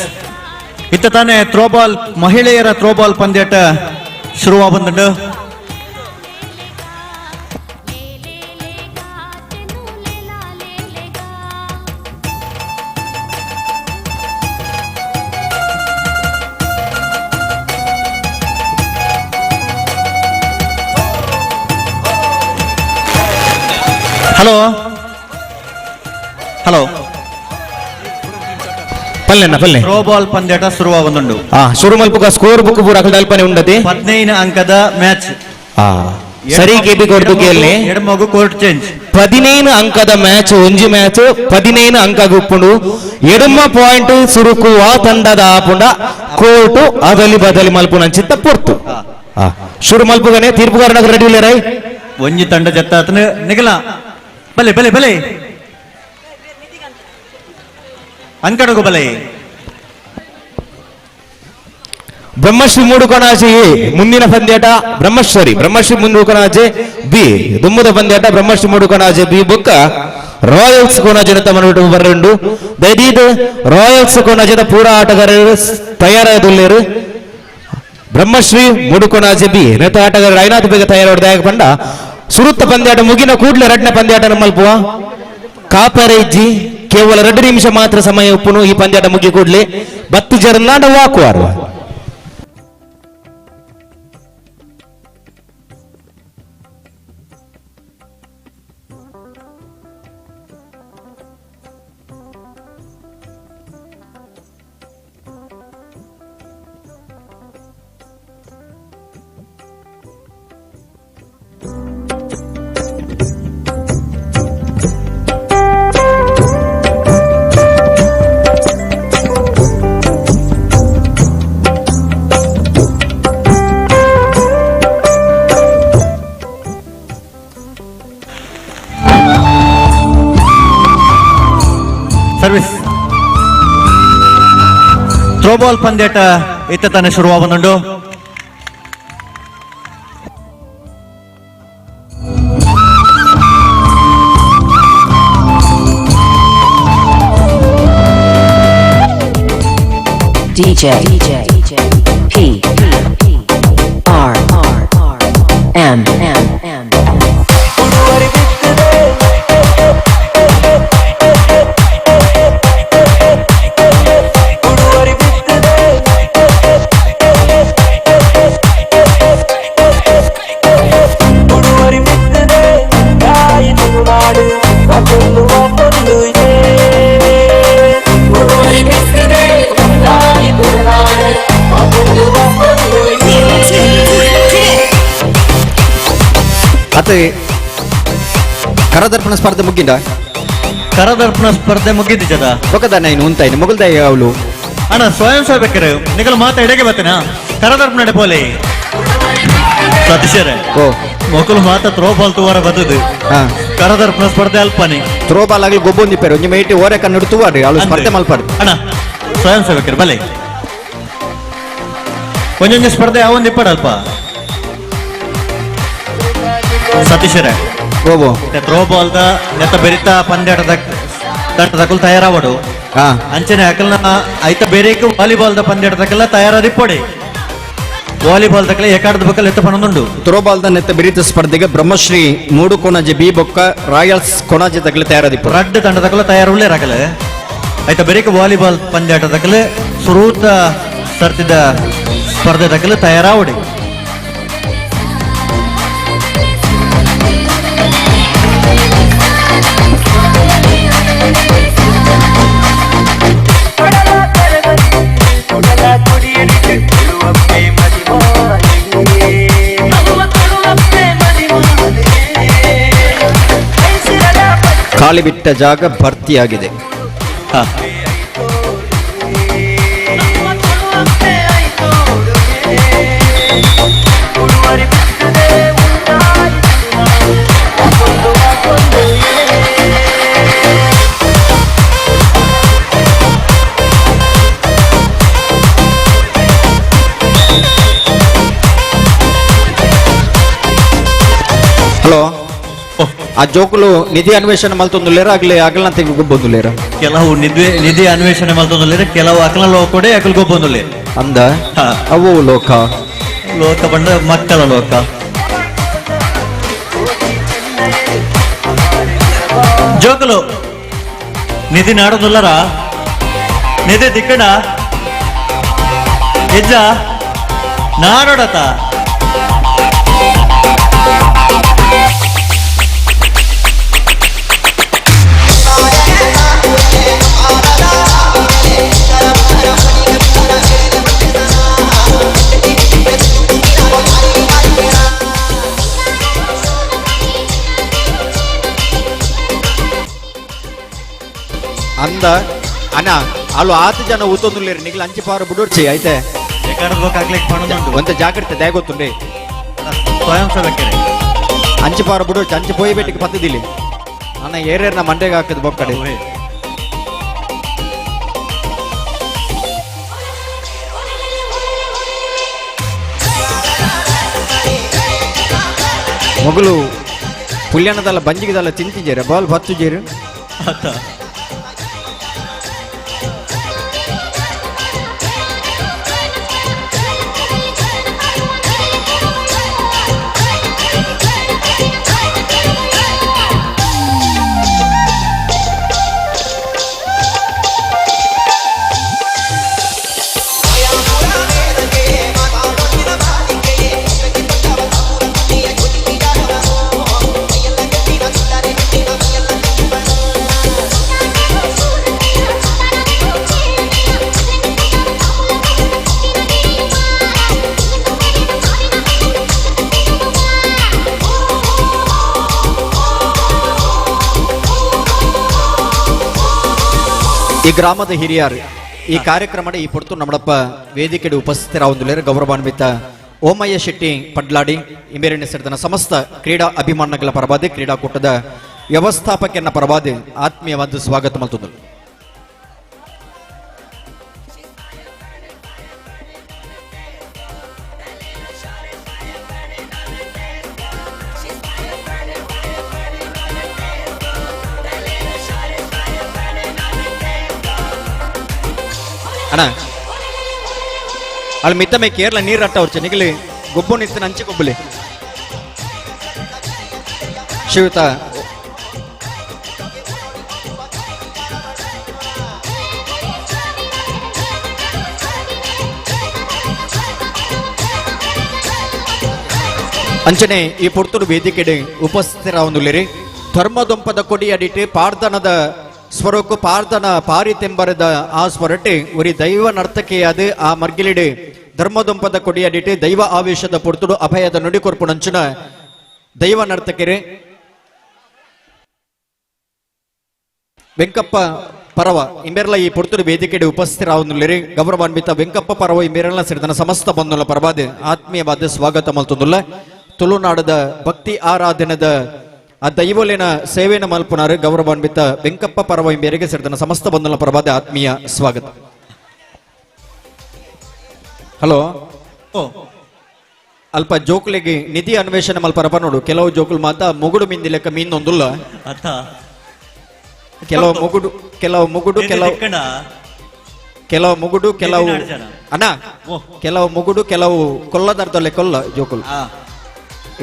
ಇತ್ತ ತಾನೇ ಥ್ರೋಬಾಲ್ ಮಹಿಳೆಯರ ಥ್ರೋಬಾಲ್ ಪಂದ್ಯಾಟ ಶುರುವಾ ಬಂದುಂಡು. ಹಲೋ ಹಲೋ ಪಲ್ಲೆನ ಪಲ್ಲೆ ಥ್ರೋಬಾಲ್ ಪಂದ್ಯಾಟ ಶುರುವ ಬಂದುಂಡು. ಶುರು ಮಲ್ಪುಗ ಸ್ಕೋರ್ ಬುಕ್ ಪೂರ ಅಕಲ್ಪನೆ ಉಂಡತೆ. 15 ಅಂಕದ ಮ್ಯಾಚ್. ಸರಿ ಕೆಬಿ ಕೊಡ್ದು ಕೇಳಿ ಎಡಮಗು ಕೋರ್ಟ್ ಚೇಂಜ್. 15 ಅಂಕದ ಮ್ಯಾಚ್ ಒಂಜಿ ಮ್ಯಾಚ್ 15 ಅಂಕ ಗುಪ್ಪುಂಡು. ಎಡಮ ಪಾಯಿಂಟ್ ಸುರುಕು ಆ ತಂಡದ ಆಪುಂಡ ಕೋರ್ಟ್ ಅದಲಿ ಬದಲಿ ಮಲ್ಪುನ ಚಿತ್ತ ಪೊರ್ತು. ಶುರು ಮಲ್ಪುಗನೆ ತೀರ್ಪುಗಾರನಾಗ ರೆಡಿ ಇಲ್ಲ ರೈ. ಒಂಜಿ ತಂಡ ಜತ್ತ ನಿಗಲ ಬಲೆ ಬಲೆ ಬಲೆ ಅಂಕಡಗು ಬಲೆ. ಬ್ರಹ್ಮಶ್ರೀ ಮೂಡುಕೊಣಾಜೆ ಮುಂದಿನ ಪಂದ್ಯಾಟ ಬ್ರಹ್ಮಶ್ರೀ ಬ್ರಹ್ಮಶ್ರೀ ಮೂಡುಕೊಣಾಜೆ ಬಿ ದುಮ್ಮದ ಪಂದ್ಯಾಟ ಬ್ರಹ್ಮಶ್ರೀ ಮೂಡುಕೊಣಾಜೆ ಬಿ ಬೊಕ್ಕ ರಾಯಲ್ಸ್ ಕೋಣಾಜೆ ತಮ್ಮ ಬರುಂಡು. ದಯದೀದ್ ರಾಯಲ್ಸ್ ಕೋಣಾಜೆದ ಪೂರ ಆಟಗಾರರು ತಯಾರಾದುಲ್ಲೇರು. ಬ್ರಹ್ಮಶ್ರೀ ಮೂಡುಕೊಣಾಜೆ ಬಿ ನೇತ ಆಟಗಾರರು ಐನಾಥ್ ಬೇಗ ತಯಾರಾದ ಪಂಡ ಸುರುತ್ತ ಪಂದ್ಯಾಟ ಮುಗಿನ ಕೂಡ್ಲೆ ರಡ್ನ ಪಂದ್ಯಾಟ ನಮ್ಮಲ್ಪುವ ಕಾಪರೆ ಇಜ್ಜಿ ಕೇವಲ 2 ನಿಮಿಷ ಮಾತ್ರ ಸಮಯ ಉಪ್ಪುನು ಈ ಪಂದ್ಯಾಟ ಮುಗಿ ಕೂಡ್ಲೆ ಬತ್ತು ಜರನ್ನಾಡ ವಾಕುವಾರು. ಸರ್ವಿಸ್ ಥ್ರೋಬಾಲ್ ಪಂದ್ಯಾಟ ಇತ್ತ ತಾನೆ ಶುರುವಾಗುಂಡು. DJ P R M M. ಅತ್ತೆ ಕರದರ್ಪಣ ಸ್ಪರ್ಧೆ ಮುಗ್ಗಿಂದ? ಕರದರ್ಪಣ ಸ್ಪರ್ಧೆ ಮುಗಿದ್ದಿದ್ದದ ಒಕ್ಕದ ನಾನು ಉಂತಾಯಿನಿ ಮುಗಲ್ದ ಅವಳು ಅಣ್ಣ ಸ್ವಯಂ ಸೇವಕರು ನಿಗಲ ಮಾತಾ ಎಡೆಗೆ ಬತ್ತೇನಾ ಕರದರ್ಪಣ ಪೋಲೆ ಸತೀಶರೇ ಓ ಮೊಕಲು ಮಾತಾ ಥ್ರೋ ಬಾಲ್ ತುವಾರ ಬದದು ಕರದರ್ಪಣ ಸ್ಪರ್ಧೆ ಅಲ್ಪನಿ ಥ್ರೋ ಬಾಲ್ ಆಗಲಿ ಗೊಬ್ಬೊಂದಿಪ್ಪೇರು ಒಂಜಿ ಮೇಟಿ ಓರೆ ಕನ್ನಡ ತುವಾರಿ ಅವಳು ಸ್ಪರ್ಧೆ ಮಲ್ಪಾಡು. ಅಣ್ಣ ಸ್ವಯಂ ಸೇವಕರು ಬಲೆ ಒಂದೊಂದು ಸ್ಪರ್ಧೆ ಅವೊಂದು ಅಲ್ಪ ಸತೀಶರೇ ಓಬೋ ಥ್ರೋ ಬಾಲ್ the ನೆತ್ತ ಬೆರಿತ ಪಂದ್ಯಾಟದ ತಂಡದಕಲ್ ತಯಾರಾವಡು ಅಂಚನೆ ಅಕಲ್ನ ಐತ ಬೇರೆಕ್ ವಾಲಿಬಾಲ್ the ಪಂದ್ಯಾಟದಕ್ಕೆಲ್ಲ ತಯಾರಾದಿಪ್ಪೊಡೆ ವಾಲಿಬಾಲ್ ದಕಲೆ ಏಕಾಡದ ಬಕ್ಕಲ್ ಎತ್ತ ಪಣದುಂಡು. ಥ್ರೋ ಬಾಲ್ the ನೆತ್ತ ಬೆರಿತ ಸ್ಪರ್ಧೆಗೆ ಬ್ರಹ್ಮಶ್ರೀ ಮೂಡು ಕೊಣಾಜೆ ಬಿ ಬೊಕ್ಕ ರಾಯಲ್ಸ್ ಕೊಣಾಜೆ ತಗಲೆ ತಯಾರಾದಿಪ್ಪು ರಡ್ಡು ತಂಡದಕಲ ತಯಾರುಳ್ಳೆ ರಕಲೆ ಐತ ಬೇರೆಕ್ ವಾಲಿಬಾಲ್ ಪಂದ್ಯಾಟದಕಲೆ ಸುರೂತ ಸರ್ತಿದ ಸ್ಪರ್ಧೆ ದಕಲೆ ತಯಾರಾವಡೆ. ಖಾಲಿ ಬಿಟ್ಟ ಜಾಗ ಭರ್ತಿಯಾಗಿದೆ. ಹಲೋ, ಆ ಜೋಕುಲು ನಿಧಿ ಅನ್ವೇಷಣೆ ಮಲ್ತೊಂದುಲ್ಲೇರ ಆಗ್ಲಿ ಅಗಲಂತ ಗೊಬ್ಬೊಂದುಲ್ಲೇರ? ಕೆಲವು ನಿಧಿ ಅನ್ವೇಷಣೆ ಮಲ್ತೊಂದುಲ್ಲೇರ, ಕೆಲವು ಅಕಲ ಲೋಕೊಡೆ ಅಕಲ್ ಗೊಬ್ಬೊಂದುಲ್ಲೆ ಅಂದ ಅವು ಲೋಕ ಲೋಕ ಬಂದ ಮಕ್ಕಳ ಲೋಕ. ಜೋಕುಲು ನಿಧಿ ನಾಡೋದುಲ್ಲರ ನಿಧಿ ದಿಕ್ಕಣ ಹೆಜ್ಜ ನಾಡೋಡತ. ಅಂದ ಅಣ್ಣ ಅಲ್ಲೂ ಆತು ಜನ ಊತೊಂದುಲ್ಲೇರಿ ನಿಗ್ಲ ಅಂಚಿ ಪಾರು ಬುಡೋಡ್ಚಿ ಐತೆ ಒಂತ ಜಾಗ್ರತೆ ದಾಗೊತ್ತುಂಡೆ ಸ್ವಯಂ ಸೇವಕರೇ ಅಂಚಿ ಪಾರು ಬುಡೋಡ್ಚಿ ಅಂಚಿ ಪೋಯಿ ಬೇಟಿಗೆ ಪತ್ತದಿಲ್ಲಿ ಅಣ್ಣ ಏರೇರ್ನ ಮಂಡೆಗೆ ಹಾಕದ್ ಬೊಕ್ಕಡೆ. ಮೊಗಲು ಪುಲ್ಯನದಲ್ಲ ಬಂಜಿಗದಲ್ಲ ತಿಂತಿಜೇರ ಬಾಲ್ ಬತ್ತುಜೇರು. ಈ ಗ್ರಾಮದ ಹಿರಿಯರು ಈ ಕಾರ್ಯಕ್ರಮದ ಈ ಪೊರ್ತು ನಮ್ಮಡಪ್ಪ ವೇದಿಕೆಗೆ ಉಪಸ್ಥಿತರಾಗುವುದಿಲ್ಲ ಗೌರವಾನ್ವಿತ ಓಮಯ್ಯ ಶೆಟ್ಟಿ ಪಡ್ಲಾಡಿ ಇಮೇರಿನ ಸೇರಿದ ಸಮಸ್ತ ಕ್ರೀಡಾ ಅಭಿಮಾನಿಗಳ ಪರವಾದಿ ಕ್ರೀಡಾಕೂಟದ ವ್ಯವಸ್ಥಾಪಕನ ಪರವಾದಿ ಆತ್ಮೀಯವಾದ ಸ್ವಾಗತ ಮಲ್ತುಂದು. ಅಣ್ಣ ಅಲ್ಲಿ ಮಿತ್ತಮೆ ಕೇರಳ ನೀರು ಅಟ್ಟ ಅವ್ರು ಚೆನ್ನಿಗಲಿ ಗೊಬ್ಬು ನಿಂತ ಅಂಚೆ ಗೊಬ್ಬಲಿ ಶ್ರೀಯುತ ಅಂಚನೆ ಈ ಪುರ್ತುಡು ವೇದಿಕೆಡೆ ಉಪಸ್ಥಿತರಾವೊಂದುಲ್ಲೇರಿ ಧರ್ಮದೊಂಪದ ಕೊಡಿ ಅಡಿಟ್ ಪಾರ್ದನದ ಸ್ವರಕ್ಕೂ ಪಾರ್ದನ ಪಾರಿತೆಂಬರದ ಆ ಸ್ವರಟೆ ಒರಿ ದೈವ ನರ್ತಕಿಯಾದ ಆ ಮರ್ಗಿಲಿಡೆ ಧರ್ಮದೊಂಪದ ಕೊಡಿ ಅಡಿಟ್ ದೈವ ಆವೇಶದ ಪುರ್ತುಡು ಅಭಯದ ನುಡಿಕೊರ್ಪುಣಂಚಿನ ದೈವ ನರ್ತಕಿರೆ ವೆಂಕಪ್ಪ ಪರವ ಇಂಬೆರ್ಲ ಈ ಪುರ್ತುಡು ವೇದಿಕೆಡೆ ಉಪಸ್ಥಿತರಾವೊಂದುಲ್ಲೇರಿ ಗೌರವಾನ್ವಿತ ವೆಂಕಪ್ಪ ಪರವ ಇಂಬೆರ್ಲ ಸೇರಿದನ ಸಮಸ್ತ ಬಂಧುಲ ಪರವಾದ ಆತ್ಮೀಯವಾದ ಸ್ವಾಗತ ಮಲ್ತೊಂದುಲ್ಲ. ತುಳುನಾಡದ ಭಕ್ತಿ ಆರಾಧನದ ಆ ದೈವಲಿನ ಸೇವೆನ ಮಲ್ಪುನಾರು ಗೌರವಾನ್ವಿತ ವೆಂಕಪ್ಪ ಪರವ ಇಂಬೇರಿಗೆ ಸೇರಿದನ ಸಮಸ್ತ ಬಂಧುಲ ಪರವಾದ ಆತ್ಮೀಯ ಸ್ವಾಗತ. ಹಲೋ, ಅಲ್ಪ ಜೋಕುಲಿಗೆ ನಿಧಿ ಅನ್ವೇಷಣೆ ಮಲ್ಪರಪ್ಪ ನೋಡು. ಕೆಲವು ಜೋಕುಲು ಮಾತ ಮುಗುಡು ಮಿಂದಿಲೆಕ್ಕ ಮೀನೊಂದುಲ್ಲ. ಕೆಲವು ಮುಗುಡು ಕೆಲವು ಮುಗುಡು ಕೆಲವು ಕೆಲವು ಮುಗುಡು ಕೆಲವು ಅಣ್ಣ ಕೆಲವು ಮುಗುಡು ಕೆಲವು ಕೊಲ್ಲದರ್ದಲ್ಲೇ ಕೊಲ್ಲ ಜೋಕುಲು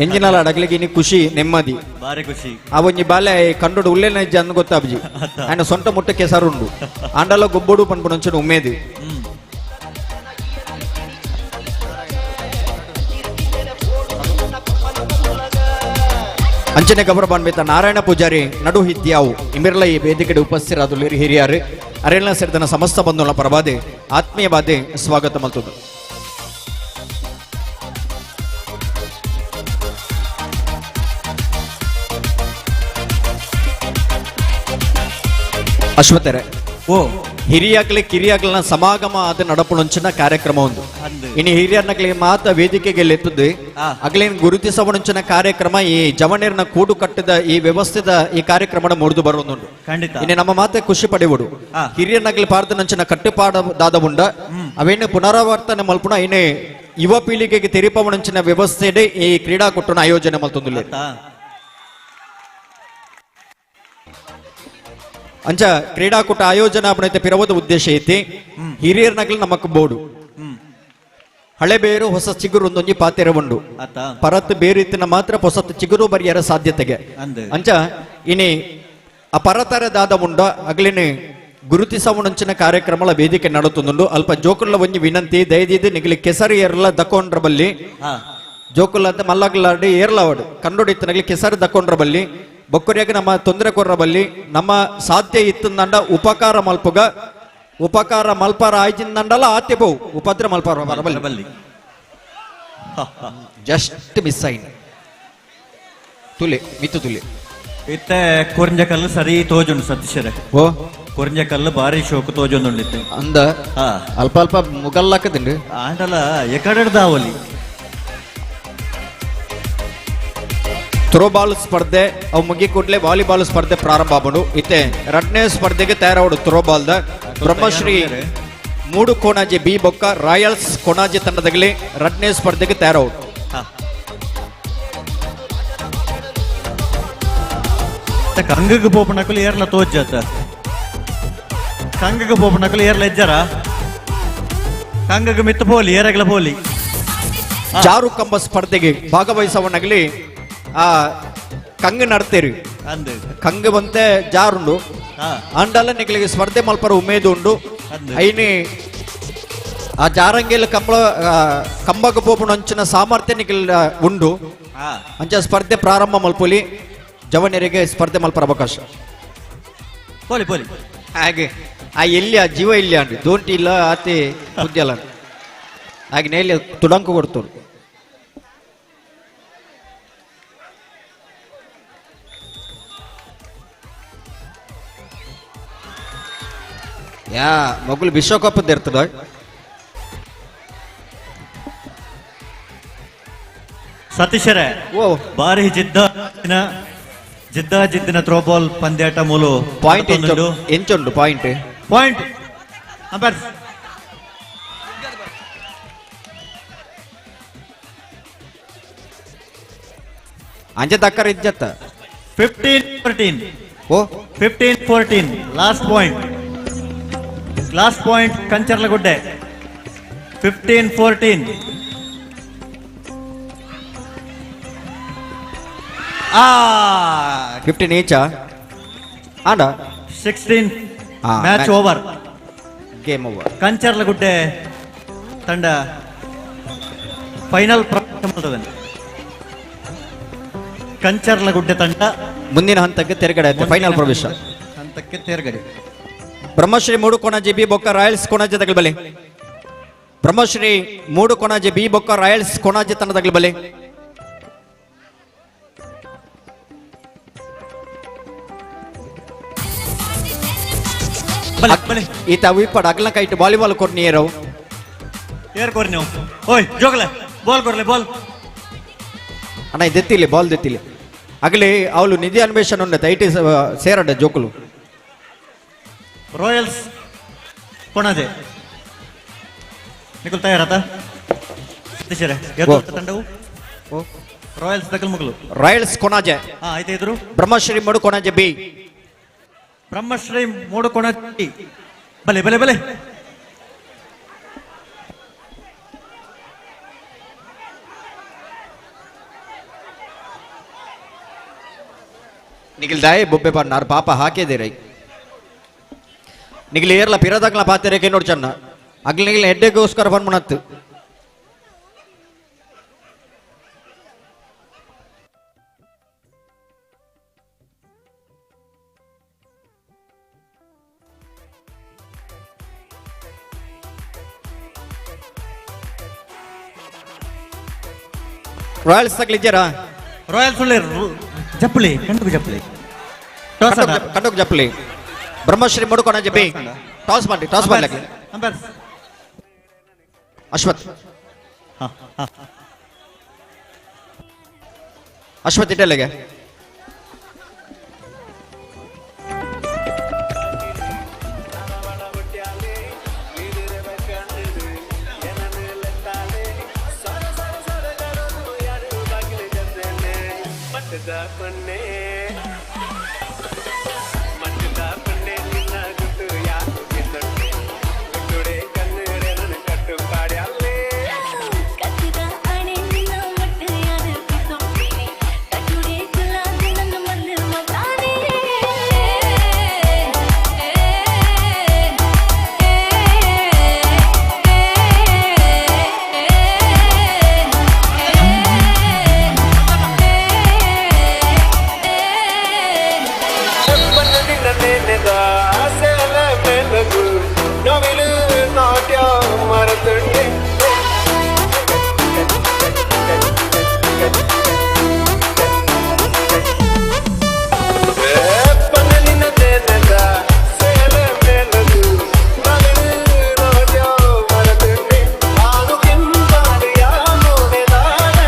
ಎಂಜಿನಲ್ಲ ಅಡಗ್ಲಿಗೆ ಇನಿ ಖುಷಿ ನೆಮ್ಮದಿ ಬಾರಿ ಖುಷಿ. ಆ ಒಂಜಿ ಬಾಲೆ ಕಂಡು ಉಲ್ಲೇನ ಇಜ್ಜಿ ಅಂದ್ ಗೊತ್ತಾಬ್ಜಿ ಆಂಡ ಸೊಂಟ ಮುಟ್ಟ ಕೆಸರುಂಡು ಆಂಡಲ ಗೊಬ್ಬಡು ಪನ್ಪುನಂಚನ ಉಮೇದಿ. ಅಂಚನೆ ಗೌರವಾನ್ವಿತ ನಾರಾಯಣ ಪೂಜಾರಿ ನಡು ಹಿದ್ಯಾವು ಇಮಿರ್ಲ ಈ ವೇದಿಕೆಡೆ ಉಪಸ್ಥಿತರಾದುಲ್ಲೇರಿ ಹಿರಿಯರು ಅರೆಲ್ಲ ಸೇರಿದನ ಸಮಸ್ತ ಬಂಧುಗಳ ಪರವಾದೆ ಆತ್ಮೀಯವಾದೆ ಸ್ವಾಗತ ಮಲ್ತುಂಡು. ಅಶ್ವತೆರೆ ಓ ಹಿರಿಯಾಗ್ಲಿ ಕಿರಿಯಾಗ್ಲನ ಸಮಾಗಮ ಆದ ನಡಪುಣಂಚಿನ ಕಾರ್ಯಕ್ರಮ ಒಂದು. ಇನ್ನು ಹಿರಿಯರ್ನಗ್ಲಿ ಮಾತ ವೇದಿಕೆಗೆ ಎತ್ತುದು ಅಗ್ಲೇನ್ ಗುರುತಿಸವಣಂಚಿನ ಕಾರ್ಯಕ್ರಮ ಈ ಜವನೇರ್ನ ಕೂಡು ಕಟ್ಟಿದ ಈ ವ್ಯವಸ್ಥೆದ ಈ ಕಾರ್ಯಕ್ರಮ ಮುರಿದು ಬರುವುದುಂಟು. ಖಂಡಿತ ಇನ್ನು ನಮ್ಮ ಮಾತೆ ಖುಷಿ ಪಡೆಯುವುದು ಹಿರಿಯರ್ನಗ್ಲಿ ಪಾರ್ದನಂಚಿನ ಕಟ್ಟುಪಾಡ ದಾದ ಉಂಡ ಅವೇನು ಪುನರಾವರ್ತನೆ ಮಲ್ಪುಣ ಇನ್ನೇ ಯುವ ಪೀಳಿಗೆಗೆ ತೆರಿಪವಣಂಚಿನ ವ್ಯವಸ್ಥೆ ಈ ಕ್ರೀಡಾಕೂಟನ ಆಯೋಜನೆ ಮಲ್ತೊಂದುಲ್ಲೆ. ಅಂಚ ಕ್ರೀಡಾಕೂಟ ಆಯೋಜನೆ ಅಪನೈತೆ ಪಿರವದ ಉದ್ದೇಶ ಐತಿ ಹಿರಿಯರ್ನಗ್ಲಿ ನಮಕ್ ಬೋಡು ಹಳೆ ಬೇರು ಹೊಸ ಚಿಗುರು ಒಂದೊಂಜಿ ಪಾತೆರ ಉಂಡು ಪರತ್ ಬೇರಿತ್ತಿನ ಮಾತ್ರ ಹೊಸತ್ ಚಿಗುರು ಬರಿಯರ ಸಾಧ್ಯತೆಗೆ. ಅಂಚ ಇನಿ ಆ ಪರತರದಾದ ಉಂಡ ಅಗ್ಲಿನಿ ಗುರುತಿಸವಣಂಚಿನ ಕಾರ್ಯಕ್ರಮಗಳ ವೇದಿಕೆ ನಡುತ್ತುಂಡು. ಅಲ್ಪ ಜೋಕುಲ ಒಂಜಿ ವಿನಂತಿ ದಯದೀದು ನಿಗಲಿ ಕೆಸರು ಏರ್ಲ ದಕೊಂಡ್ರ ಬಲ್ಲಿ ಜೋಕುಲ ಅಂತ ಮಲ್ಲಗ್ಲಾಡಿ ಏರ್ಲವಡು ಕಂಡುಡಿತ್ತನಗ್ಲಿ ಕೆಸರು ದಕೊಂಡ್ರ ಬಲ್ಲಿ ಬೊಕ್ಕರಿಯಾಗ ನಮ್ಮ ತೊಂದರೆ ಕೊರ್ರ ಬಲ್ಲಿ ನಮ್ಮ ಸಾಧ್ಯ ಇತ್ತಂದಂಡ ಉಪಕಾರ ಮಲ್ಪುಗ ಉಪಕಾರ ಮಲ್ಪಾರ ಆಯ್ಚಿಂದಂಡಲ ಆತೆ ಬೋವು ಉಪದ್ರ ಮಲ್ಪಾರ ಬಲ್ಲಿ ಜಸ್ಟ್ ಮಿಸ್ ಆಯ್ನ ತುಲೆ ಮಿತ್ತು ತುಲೆ ಇತ್ತೆ ಕೊರಂಜ ಕಲ್ಲು ಸರಿ ತೋಜುಂಡು ಸತೀಶರೇ. ಓ ಕೊರಂಜ ಕಲ್ಲು ಬಾರಿ ಶೋಕು ತೋಜೊಂದುಂಡಿತ್ತು ಅಂದ ಅಲ್ಪ ಅಲ್ಪ ಮುಗಲ್ಲಾಕದಿಂಡು ಆಂಡಲ ಎಕಡೆಡ್ದಾವಲಿ. ಥ್ರೋಬಾಲ್ ಸ್ಪರ್ಧೆ ಅವು ಮುಗಿ ಕೂಡಲೇ ವಾಲಿಬಾಲ್ ಸ್ಪರ್ಧೆ ಪ್ರಾರಂಭ ಆಗೋಡು. ಇತ್ತೆ ಎರಡನೇ ಸ್ಪರ್ಧೆಗೆ ತಯಾರಾವಡು ಥ್ರೋಬಾಲ್ದ ಬ್ರಹ್ಮಶ್ರೀ ಮೂಡು ಕೋಣಾಜಿ ಬಿ ಬೊಕ್ಕ ರಾಯಲ್ಸ್ ಕೊಣಾಜಿ ತಂಡದಾಗಲಿ ಎರಡನೇ ಸ್ಪರ್ಧೆಗೆ ತಯಾರಾವಡು. ಕಂಗಗೆ ಪೋಪನಕಲು ಏರ್ಲ ತೋಜ್ಜಾತ ಕಂಗಗೆ ಪೋಪನಕಲು ಏರ್ಲ ಎಜ್ಜರ ಕಂಗಗೆ ಮಿತ್ತು ಪೋಲಿ ಏರಗಲ ಪೋಲಿ. ಜಾರು ಕಂಬ ಸ್ಪರ್ಧೆಗೆ ಭಾಗವಹಿಸವನಾಗಲಿ ಆ ಕಂಗ್ ನಡ್ತೇರಿ ಕಂಗ್ ಬಂತೆ ಜಾರುಂಡು ಅಂಡಲ ನಿಗಳಿಗೆ ಸ್ಪರ್ಧೆ ಮಲ್ಪರ ಉಮೇದು ಉಂಡು. ಐನಿ ಆ ಜಾರಂಗಿಲ್ ಕಂಬ ಕಂಬಗ ಪೋಪುನಂಚಿನ ಸಾಮರ್ಥ್ಯ ನಿಗಲ್ ಉಂಡು. ಅಂಚ ಸ್ಪರ್ಧೆ ಪ್ರಾರಂಭ ಮಲ್ಪೊಲಿ ಜವನರಿಗೆ ಸ್ಪರ್ಧೆ ಮಲ್ಪರ ಅವಕಾಶ ಪೋಲಿ ಪೋಲಿ. ಹಾಗೆ ಆ ಎಲ್ಲಿ ಆ ಜೀವ ಇಲ್ಲ ಅಂడి ದೋಂಟಿ ಇಲ್ಲ ಆತೆ ಬುದ್ಧಿಯಲ್ಲ ಹಾಗೆ ನೇಲಿ ತುಡಂಕು ಕೊಡ್ತರು. ಯಾ ಮಗುಲು ವಿಶ್ವಕಪ್ ಇರ್ತದ. ಸತೀಶರೇ, ಬಾರಿ ಜಿದ್ದ ಜಿದ್ದ ಜಿದ್ದಿನ ಥ್ರೋಬಾಲ್ ಪಂದ್ಯಾಟ ಮೂಲು ಪಾಯಿಂಟ್ ಎಂಚುಂಡು point point umpire ಅಂಚೆ ತಕ್ಕರ ಇಜ್ಜತ್ತ 15-14 ಓ 15-14 last point, last point Kancharlagudde 15-14. ಆ 15 ಈಚ ಆಂಡ 16 match over, game over. Kancharlagudde ತಂಡ ಫೈನಲ್ ಪ್ರವೇಶ. ಕಂಚರ್ಲಗುಡ್ಡೆ ತಂಡ ಮುಂದಿನ ಹಂತಕ್ಕೆ ತೇರ್ಗಡೆ ಆಯ್ತು, ಫೈನಲ್ ಪ್ರವೇಶ ಹಂತಕ್ಕೆ ತೇರ್ಗಡೆ. ಬ್ರಹ್ಮಶ್ರೀ ಮೂಡುಕೊಣಾಜೆ ಬಿ ಬೊಕ್ಕ ರಾಯಲ್ಸ್ ಕೊಣಾಜೆ ತಗಲ್ಬಲೆ. ಬ್ರಹ್ಮಶ್ರೀ ಮೂಡುಕೊಣಾಜೆ ಬಿ ಬೊಕ್ಕ ರಾಯಲ್ಸ್ ಕೊಣಾಜೆ ತಂಡ ತಗಲ್ಬಲೆ. ಈತ ವಿಪಡ್ ಅಗ್ಲ ಕೈಟ್ ವಾಲಿಬಾಲ್ ಕೊರ್ನಿ ಏರವು ಏರ್ ಕೊರ್ನಿ ಓಯ್ ಜೋಗಲೆ ಬಾಲ್ ಕೊರ್ಲೆ ಬಾಲ್ ಅಣ್ಣ ದೆತ್ತಿಲಿ ಬಾಲ್ ದೆತ್ತಿಲಿ ಅಗಲಿ ಅವಳು ನಿಧಿ ಅನ್ವೇಷಣೆ ಉಂಡೆ IT ಸೇರಡ ಜೋಕುಲು. ರಾಯಲ್ಸ್ ಕೊಣಾಜೆ ನಿಕುಲ್ ತಯಾರಾತ ಸತೀಶರೇ ತಂಡವು ರಾಯಲ್ಸ್ ದಕಲ್ ಮುಗಲು ರಾಯಲ್ಸ್ ಕೊಣಾಜೆ ಆಯ್ತು ಇದ್ರು ಬ್ರಹ್ಮಶ್ರೀ ಮೂಡು ಕೊಣಾಜೆ ಬಿ ಬ್ರಹ್ಮಶ್ರೀ ಮೂಡು ಕೊಣಾಜೆ ಬಲೆ ಬಲೆ ಬಲೆ ನಿಖಿಲ್ ದಾಯೆ ಬೊಬ್ಬೆ ಪನ್ನಾರು ಪಾಪ ಹಾಕಿದಿರೈ ನಿಖಿಲ್ ಏರ್ಲ ಪಿರದಾಗ್ಲ ಪಾತೆರೆಕೆ ನೋಡು ಚನ್ನ ಅಗ್ಲ ನಿಖಿಲ್ ಹೆಡ್ಡೆಗೋಸ್ಕರ ಪನ್ಮಣತ್ತು. ರಾಯಲ್ಸ್ ತಗ್ಲಿದ್ದೀರಾ? ರಾಯಲ್ಸ್ ಒಳ್ಳೆ ಜಪ್ಪಲಿ ಕಂಡುಕು ಜಪ್ಪಲಿ ಕಂಡುಕು ಜಪ್ಪಲಿ ಬ್ರಹ್ಮಶ್ರೀ ಮುಡುಕೊಣಾಜೆ ಬಿ ಟಾಸ್ ಮಾಡಿ ಟಾಸ್ ಮಾಡ್ಲಿಕ್ಕೆ ಅಶ್ವಥ್ ಅಶ್ವಥ್ ಇಟ್ಟಲ್ಲಿಗೆ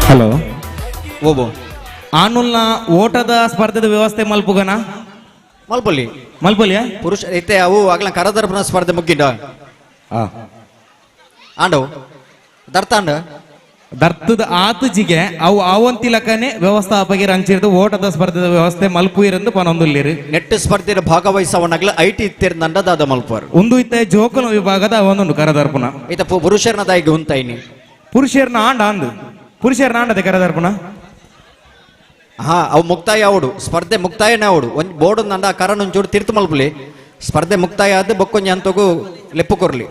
ಹಲೋ ಓಬೋ ಆನುಲ್ನ ಓಟದ ಸ್ಪರ್ಧೆದ ವ್ಯವಸ್ಥೆ ಮಲ್ಪುಗನ ಮಲ್ಪೊಲಿ ಮಲ್ಪೊಲಿಯ ಪುರುಷ ಇತ್ತೆ ಅವು ಆಗ್ಲ ಕರದರ್ಪಣ ಸ್ಪರ್ಧೆ ಮುಗ್ಗಿಂಡ ಆಂಡವು ದರ್ತಾಂಡ ದರ್ತದ ಆತುಜಿಗೆ ಅವು ಆವಂತಿಲಕನೆ ವ್ಯವಸ್ಥಾಪಕರು ಅಂಚಿರ್ದು ಓಟದ ಸ್ಪರ್ಧೆದ ವ್ಯವಸ್ಥೆ ಮಲ್ಪುಯಿರಂದು ಪನೊಂದುಲ್ಲಿರು ನೆಟ್ ಸ್ಪರ್ಧೆಯ ಭಾಗವಹಿಸವನಾಗ್ಲ IT ಇತ್ತಿರ್ದಂಡ ದಾದ ಮಲ್ಪರು ಒಂದು ಇತ್ತೆ ಜೋಕುಲ ವಿಭಾಗದ ಒಂದೊಂದು ಕರದರ್ಪಣ ಇತ್ತ ಪುರುಷರನ ದಾಯಿಗೆ ಉಂತಾಯಿನಿ ಪುರುಷರನ ಆಂಡ ಅಂದು ಪುರುಷರನ ಆಂಡದೆ ಕರದರ್ಪಣ ಹಾ ಅವು ಮುಕ್ತಾಯ ಅವಡು ಸ್ಪರ್ಧೆ ಮುಕ್ತಾಯನೇ ಅವಡು ಒಂದು ಬೋರ್ಡ್ ನಂಡ ಕರನ್ ಒಂಚೂರು ತಿರ್ತು ಮಲ್ಪುಲಿ ಸ್ಪರ್ಧೆ ಮುಕ್ತಾಯ ಆದ ಬೊಕ್ಕೊಂಜಿ ಅಂತಗೂ ಲೆಪ್ಪು ಕೊರ್ಲಿ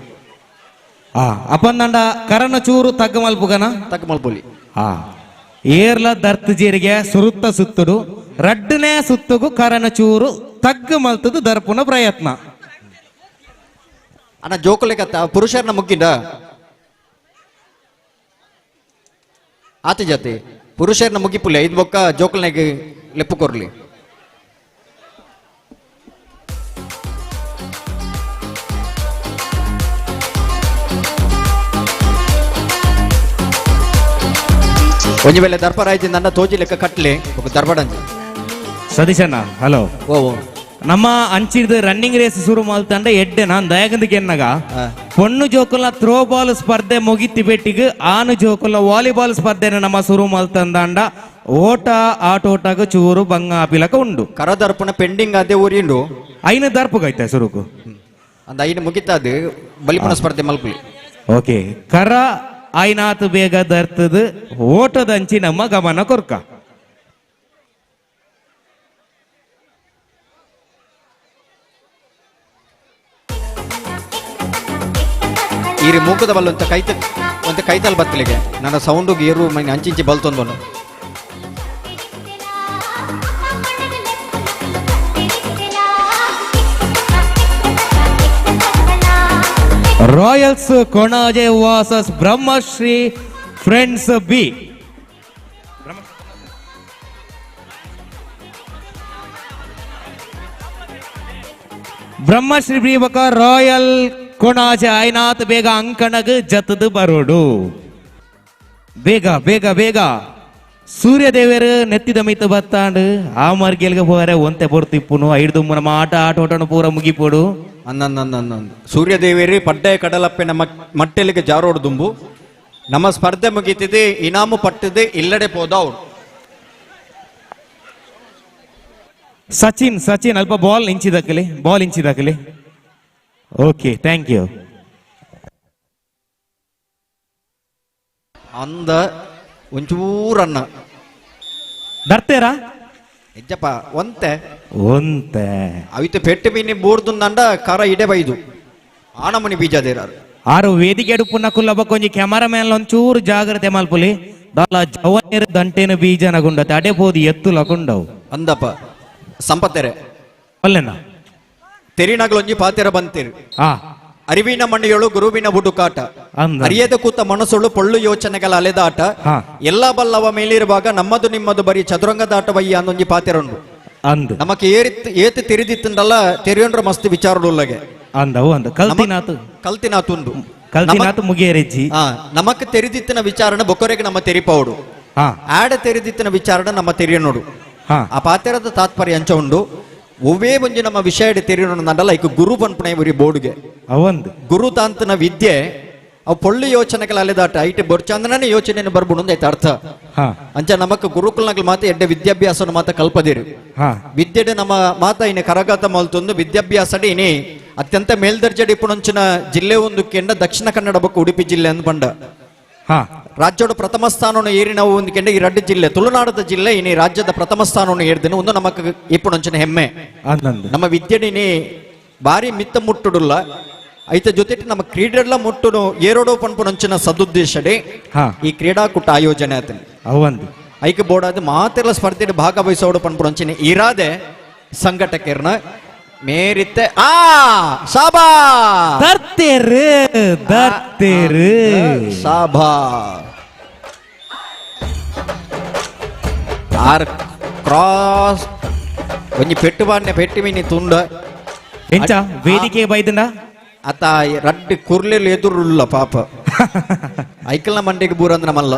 ಅಪಂದಂಡ ಕರನ ಚೂರು ತಗ್ಗ ಮಲ್ಪುಗನ ತಗ್ಗ ಮಲ್ಪುಲಿ ಏರ್ಲ ದರ್ತ್ ಜೀರಿಗೆ ಸುರುತ್ತ ಸುತ್ತುಡು ರಡ್ಡನೇ ಸುತ್ತುಗು ಕರನ ಚೂರು ತಗ್ಗ ಮಲ್ತದು ದರ್ಪುನ ಪ್ರಯತ್ನ ಅಣ್ಣ ಜೋಕುಲೆಕತ್ತ ಪುರುಷರನ್ನ ಮುಗ್ಗಿಂಡ ಆತಿ ಜಾತಿ ಪುರುಷರನ್ನ ಮುಗಿಪುಲೆ ಇದು ಬೊಕ್ಕ ಜೋಕುಲ್ನಾಗ ಲೆಪ್ಪು ಕೊರ್ಲಿ ಒಂಜಿ ವೇಳೆ ದರ್ಪರಾಯ್ತಿ ನನ್ನ ತೋಜಿ ಲೆಕ್ಕ ಕಟ್ಲೆ ఒక ದರ್ಬಡಂಜಿ. ಸತೀಶಣ್ಣ ಹಲೋ. ಓ ನಮ್ಮ ಅಂಚಿದ ರನ್ನಿಂಗ್ ರೇಸ್ ಶುರು ಮಾಡ್ತಂಡ ಎಡ್ಡೆ ನಾನ್ ದಯಗಂದಿಗೆ ಎನ್ನಗ ಪೊಣ್ಣು ಜೋಕುಲ ಥ್ರೋ ಬಾಲ್ ಸ್ಪರ್ಧೆ ಮುಗಿತಿ ಬೆಟ್ಟಿಗೆ ಆನು ಜೋಕುಲ ವಾಲಿಬಾಲ್ ಸ್ಪರ್ಧೆನ ನಮ್ಮ ಶುರು ಮಾಡ್ತಂದಾಂಡ ಓಟ ಆಟೋಟಗ ಚೂರು ಬಂಗ ಆಪಿಲಕ ಉಂಡು. ಕರದರ್ಪಣ ಪೆಂಡಿಂಗ್ ಅದೇ ಊರಿಂಡು ಐನ ದರ್ಪಗೈತೆ ಸುರುಕು ಅಂದ ಐನ ಮುಗಿತಾದ ಬಲಿಪುಣ ಸ್ಪರ್ಧೆ ಮಲ್ಪುಲಿ. ಓಕೆ ಕರ ಐನಾತ್ ಬೇಗ ದರ್ತದ ಓಟದಂಚಿ ನಮ್ಮ ಗಮನ ಕೊರ್ಕ. ಈ ಮೂಕದ ಬಲ್ಲಂತ ಕೈತ ಒಂದು ಕೈತಲ್ ಬತ್ತಲಿಗೆ ನನ್ನ ಸೌಂಡು ಗೇರು ಮೈನ್ ಅಂಚಿಂಚಿ ಬಲ್ತೊಂದನು. Royals Konaje versus Brahmashri friends B. Brahmashri B ಬಕ ರಾಯಲ್ ಕೊಣಾಜೆ ಐನಾತ್ ಬೇಗ ಅಂಕಣಗ್ ಜತದ ಬರೋಡು. ಬೇಗ ಬೇಗ ಬೇಗ ಸೂರ್ಯದೇವರು ನೆತ್ತಿದ ಮಿತ್ತ ಬತ್ತಾಂಡು ಆ ಮಾರ್ಗೆಲ್ಗೆ ಹೋರೆ ಒಂತೆ ಪೊರ್ತಿಪ್ಪುನು ಐದು ನಮ್ಮ ಆಟ ಆಟೋಟನು ಪೂರ ಮುಗಿಪೋಡು. ಅನ್ನನ್ನನ್ನನ್ನಂದು ಸೂರ್ಯದೇವೇರಿ ಪಡ್ಡೆ ಕಡಲಪ್ಪೆ ನಮ್ಮ ಮಟ್ಟೆಲಿಗೆ ಜಾರೋಡು ದುಂಬು ನಮ್ಮ ಸ್ಪರ್ಧೆ ಮುಗೀತಿದೆ ಇನಾಮು ಪಟ್ಟಿದೆ ಇಲ್ಲಡೆ ಪೋದ ಅವ್ರು. ಸಚಿನ್ ಸಚಿನ್ ಅಲ್ಪ ಬಾಲ್ ಇಂಚಿದಕ್ಕಲಿ ಬಾಲ್ ಇಂಚಿದಕ್ಕಲಿ. Okay thank you. ಅಂದ ಒಂಚೂರನ್ನ ದರ್ತೇರಾ ನಿಜಪ್ಪ ಒಂತೆ ಒಂತೆ ಅವಿತ ಪೆಟ್ಟು ಮೀನಿ ಬೋರ್ದುಂದಂಡ ಕರ ಇಡೆ ಬೈದು ಆನಮನಿ ಬೀಜ ದೇರಾರು. ಆರು ವೇದಿಕೆ ಅಡುಪುನ ಕುಲ್ಲಬ ಕೊಂಜಿ ಕ್ಯಾಮರಾ ಮ್ಯಾನ್ ಒಂಚೂರು ಜಾಗ್ರತೆ ಮಲ್ಪುಲಿ ದಾಲ ಜವನೇರು ದಂಟೇನು ಬೀಜ ನಗುಂಡತೆ ಅಡೆ ಪೋದು ಎತ್ತು ಲಗುಂಡವು. ಅಂದಪ್ಪ ಸಂಪತ್ತೆರೆ ಅಲ್ಲೇನ ತೆರಿನಗಳೊಂಜಿ ಪಾತೆರ ಬಂತೀರಿ ಅರಿವಿನ ಮಣ್ಣೆಯೊಳು ಗುರುವಿನ ಹುಡುಕಾಟ ಅರಿಯದ ಕೂತ ಮನಸ್ಸೊಳು ಪೊಳ್ಳು ಯೋಚನೆಗಳ ಅಲೆದಾಟ ಎಲ್ಲ ಬಲ್ಲವ ಮೇಲಿರುವಾಗ ನಮ್ಮದು ನಿಮ್ಮದು ಬರೀ ಚದುರಂಗದಾಟವಯ್ಯ ಅನ್ನೊಂಜಿ ಪಾತೆರುಂಡು. ನಮಕ್ ಏತು ತೆರಿದಿತ್ತಂಡಲ್ಲ ತೆರಿಯೊಂಡ್ರ ಮಸ್ತ್ ವಿಚಾರಡುಲ್ಲಗೆ ಕಲ್ತಿನಾತುಂಡು ಕಲ್ತಿನಾತು ಮುಗಿಯರೆಜ್ಜಿ. ನಮಕ್ ತೆರಿದಿತ್ತಿನ ವಿಚಾರಣ ಬೊಕೊರೆಗೆ ನಮ್ಮ ತೆರಿಪೌಡು ಆಡ ತೆರಿದಿತ್ತಿನ ವಿಚಾರಣ ನಮ್ಮ ತೆರಿಯನೋಡು. ಆ ಪಾತೆರದ ತಾತ್ಪರ್ಯ ಅಂಚ ಉಂಡು. ಒವ್ವೇ ಒಂಜಿ ನಮ್ಮ ವಿಷಯ ತೆರಿಯೋಣ ಐಕ್ ಗುರು ಪನ್ಪುಣೆ ಉರಿ ಬೋರ್ಡ್ಗೆ ಅವಂದು ಗುರು ತಾಂತನ ವಿದ್ಯೆ ಅವು ಪೊಳ್ಳು ಯೋಚನೆಗಳ ಅಲೆದಾಟ ಐಟ್ ಬೊರ್ಚಂದನೇ ಯೋಚನೆ ಬರ್ಬುಣ ಐತೆ ಅರ್ಥ. ಅಂಚ ನಮಕ್ ಗುರುಕುಲ್ನಗಳ ಮಾತ ಎಡ್ಡೆ ವಿದ್ಯಾಭ್ಯಾಸನ ಮಾತ ಕಲ್ಪದಿರು. ವಿದ್ಯೆಡೆ ನಮ್ಮ ಮಾತ ಇನ್ನು ಕರಗಾತ ಮಲ್ತೊಂದು ವಿದ್ಯಾಭ್ಯಾಸಡೆ ಇನಿ ಅತ್ಯಂತ ಮೇಲ್ದರ್ಜೆ ಇಪ್ಪುಣಂಚಿನ ಜಿಲ್ಲೆ ಒಂದು ಕೆಂಡ ದಕ್ಷಿಣ ಕನ್ನಡ ಬೊಕ್ಕ ಉಡುಪಿ ಜಿಲ್ಲೆ ಅಂದ್ ಪಂಡ ರಾಜ್ಯದ ಪ್ರಥಮ ಸ್ಥಾನವನ್ನು ಏರಿ ನಾವು ಒಂದು ಕೆಂಡ ಈ ರಡ್ಡು ಜಿಲ್ಲೆ ತುಳುನಾಡದ ಜಿಲ್ಲೆ ಇನಿ ರಾಜ್ಯದ ಪ್ರಥಮ ಸ್ಥಾನವನ್ನು ಏರ್ದೇನೆ ಒಂದು ನಮಕ್ ಇಪ್ಪುಣಂಚಿನ ಹೆಮ್ಮೆ. ನಮ್ಮ ವಿದ್ಯೆಡಿನಿ ಭಾರಿ ಮಿತ್ತ ಮುಟ್ಟುಡುಲ್ಲ ಐತ ಜೊತೆ ನಮ್ಮ ಕ್ರೀಡೆಲ್ಲ ಮುಟ್ಟುನು ಏರೋಡೋ ಪನ್ಪುನಂಚಿನ ಸದುದ್ದೇಶಡೆ ಈ ಕ್ರೀಡಾಕೂಟ ಆಯೋಜನೆ ಆತನೆ. ಐಕ ಬೋರ್ಡ್ ಅದು ಮಾತೆಲ್ಲ ಸ್ಪರ್ಧೆ ಭಾಗವಹಿಸೋಡು ಪನ್ಪುನಂಚಿನ ಇರಾದೆ ಸಂಘಟಕರ್ನ ಮೇರಿತ್ತೆ ಆ ಸಾಬಾ ದರ್ತೇರು ದರ್ತೇರು ಸಾಬಾ ಆರ್ ಕ್ರಾಸ್ ಒಂಜಿ ಪೆಟ್ಟು ಬಾಂಡೆ ಪೆಟ್ಟು ಮೀನಿ ತುಂಡ ಎಂಚ ವೇದಿಕೆ ಬೈದಂಡ ಅತ ರಡ್ಡು ಕುರ್ಲೆಲು ಎದುರುಲ್ಲ ಪಾಪ ಐಕಲ್ನ ಮಂಡೆಗೆ ಬೂರಂದ್ರ ಮಲ್ಲ.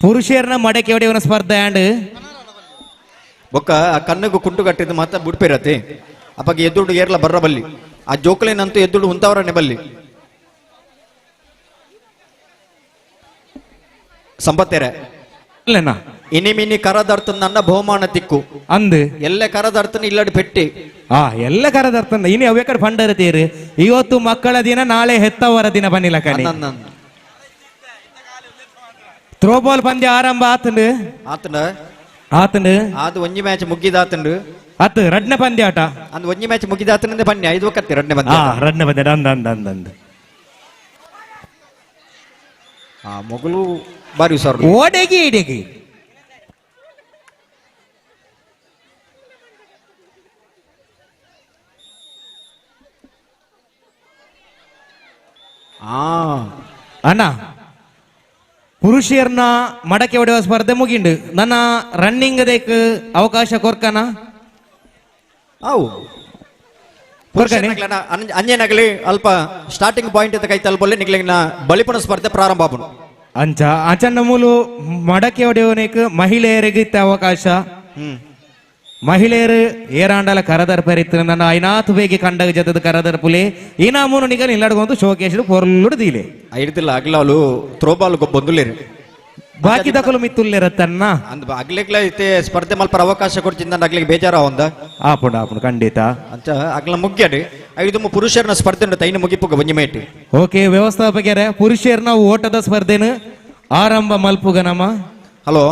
ಪುರುಷರನ್ನ ಮಡಕೆ ಹೊಡೆಯವನ ಸ್ಪರ್ಧೆ ಆಂಡ್ ಬೊಕ್ಕ ಆ ಕಣ್ಣಿಗೂ ಕುಂಟು ಕಟ್ಟಿದ್ದು ಮಾತ್ರ ಬುಡ್ಪಿರತ್ತೆ ಅಪ್ಪಾಗ ಎದುರು ಏರ್ಲ ಬರ್ರ ಬಲ್ಲಿ ಆ ಜೋಕುಲೇನಂತೂ ಎದುರು ಉಂತವರನ್ನೇ ಬಲ್ಲಿ ಸಂಪತ್ತೇರೆ ಇನಿ ಮಿನಿ ಕರದರ್ತನ ನನ್ನ ಬಹುಮಾನ ತಿಕ್ಕು ಅಂದು ಎಲ್ಲ ಕರದರ್ತನ ಇಲ್ಲಡಿ ಪೆಟ್ಟಿ ಆ ಎಲ್ಲ ಕರದರ್ತನ ಇನಿ ಅವೇ ಕಡೆ ಫಂಡ್ ಇರ್ತೀರಿ. ಇವತ್ತು ಮಕ್ಕಳ ದಿನ ನಾಳೆ ಹೆತ್ತವರ ದಿನ ಬನ್ನಿಲ್ಲ ಕಣಿ. ಥ್ರೋಬಾಲ್ ಪಂದ್ಯ ಆರಂಭ ಆತಂಡು ಆತಂಡ ಆತಂಡು ಅದು ಒಂಜಿ ಮ್ಯಾಚ್ ಮುಗಿದಾತಂಡು ಅತ್ ರಡ್ನೆ ಪಂದ್ಯ ಆಟ ಅಂದ್ ಒಂಜಿ ಮ್ಯಾಚ್ ಮುಗಿದಾತನಂದೆ ಪಂದ್ಯ ಐದು ಒಕ್ಕತ್ತಿ ರಡ್ನೆ ಪಂದ್ಯ ರಡ್ನೆ ಪಂದ್ಯ ಅಂದ ಅಂದ ಅಂದ ಅಂದ ಆ ಮೊಗಲು ಬಾರಿ ಸರ್ ಓಡೆಗಿ ಇಡೆಗಿ ಅಣ್ಣ ಪುರುಷರನ್ನ ಮಡಕೆ ಹೊಡೆಯುವ ಸ್ಪರ್ಧೆ ಮುಗಿಂಡು ನನ್ನ ರನ್ನಿಂಗ್ ದೇಕ್ ಅವಕಾಶ ಕೊರ್ಕನ ಅಂಜನಗಲಿ ಅಲ್ಪ ಸ್ಟಾರ್ಟಿಂಗ್ ಪಾಯಿಂಟ್ ಕೈ ತಲುಪಲ್ಲಿ ನಿಗ್ಲಿನ ಬಲಿಪಣ ಸ್ಪರ್ಧೆ ಪ್ರಾರಂಭ ಆಪುಂಡು. ಅಂಚ ಆಚಣ್ಣ ಮೂಲು ಮಡಕೆ ಹೊಡೆಯೋನೇಕ್ ಮಹಿಳೆಯರಿಗೆ ಇತ್ತ ಅವಕಾಶ. ಮಹಿಳೆಯರು ಏರಾಂಡಲ ಕರದರ್ಪರಿತ್ತು ನನ್ನ ಐನಾತ್ ಬೇಗಿ ಕಂಡಗ ಜತದ ಕರದರ್ಪುಲೆ ಇನಾಮೂನು ನಿಗಲ್ ಇಲ್ಲಡ್ಕೊಂಡು ಶೋಕೇಶ್ ಪೊರ್ಲುಡು ದೀಲೆ ಐಡ್ತಿಲ್ಲ ಅಗ್ಲಾಲು ಥ್ರೋಬಾಲ್ ಬಂದುಲೇರು ಬಾಕಿ ದಕಲು ಮಿತ್ತುಲ್ಲೇರತ್ತನ್ನ ಅಂದ್ ಅಗ್ಲಿಕ್ಲ ಇತ್ತೆ ಸ್ಪರ್ಧೆ ಮಲ್ಪ ಅವಕಾಶ ಕೊಡ್ತಿಂದ ಅಗ್ಲಿಗೆ ಬೇಜಾರ ಒಂದ ಆಪುಂಡು ಆಪುಂಡು ಖಂಡಿತ ಅಂಚ ಅಗ್ಲ ಮುಗ್ಯಡು ಐದು ಪುರುಷರನ ಸ್ಪರ್ಧೆ ಉಂಟು ತೈನ ಮುಗಿಪುಗ ಒಂಜಿ ಮೇಟಿ. ಓಕೆ ವ್ಯವಸ್ಥಾಪಕರೇ ಪುರುಷರನ ಓಟದ ಸ್ಪರ್ಧೆನು ಆರಂಭ ಮಲ್ಪುಗ ನಮ್ಮ. Hello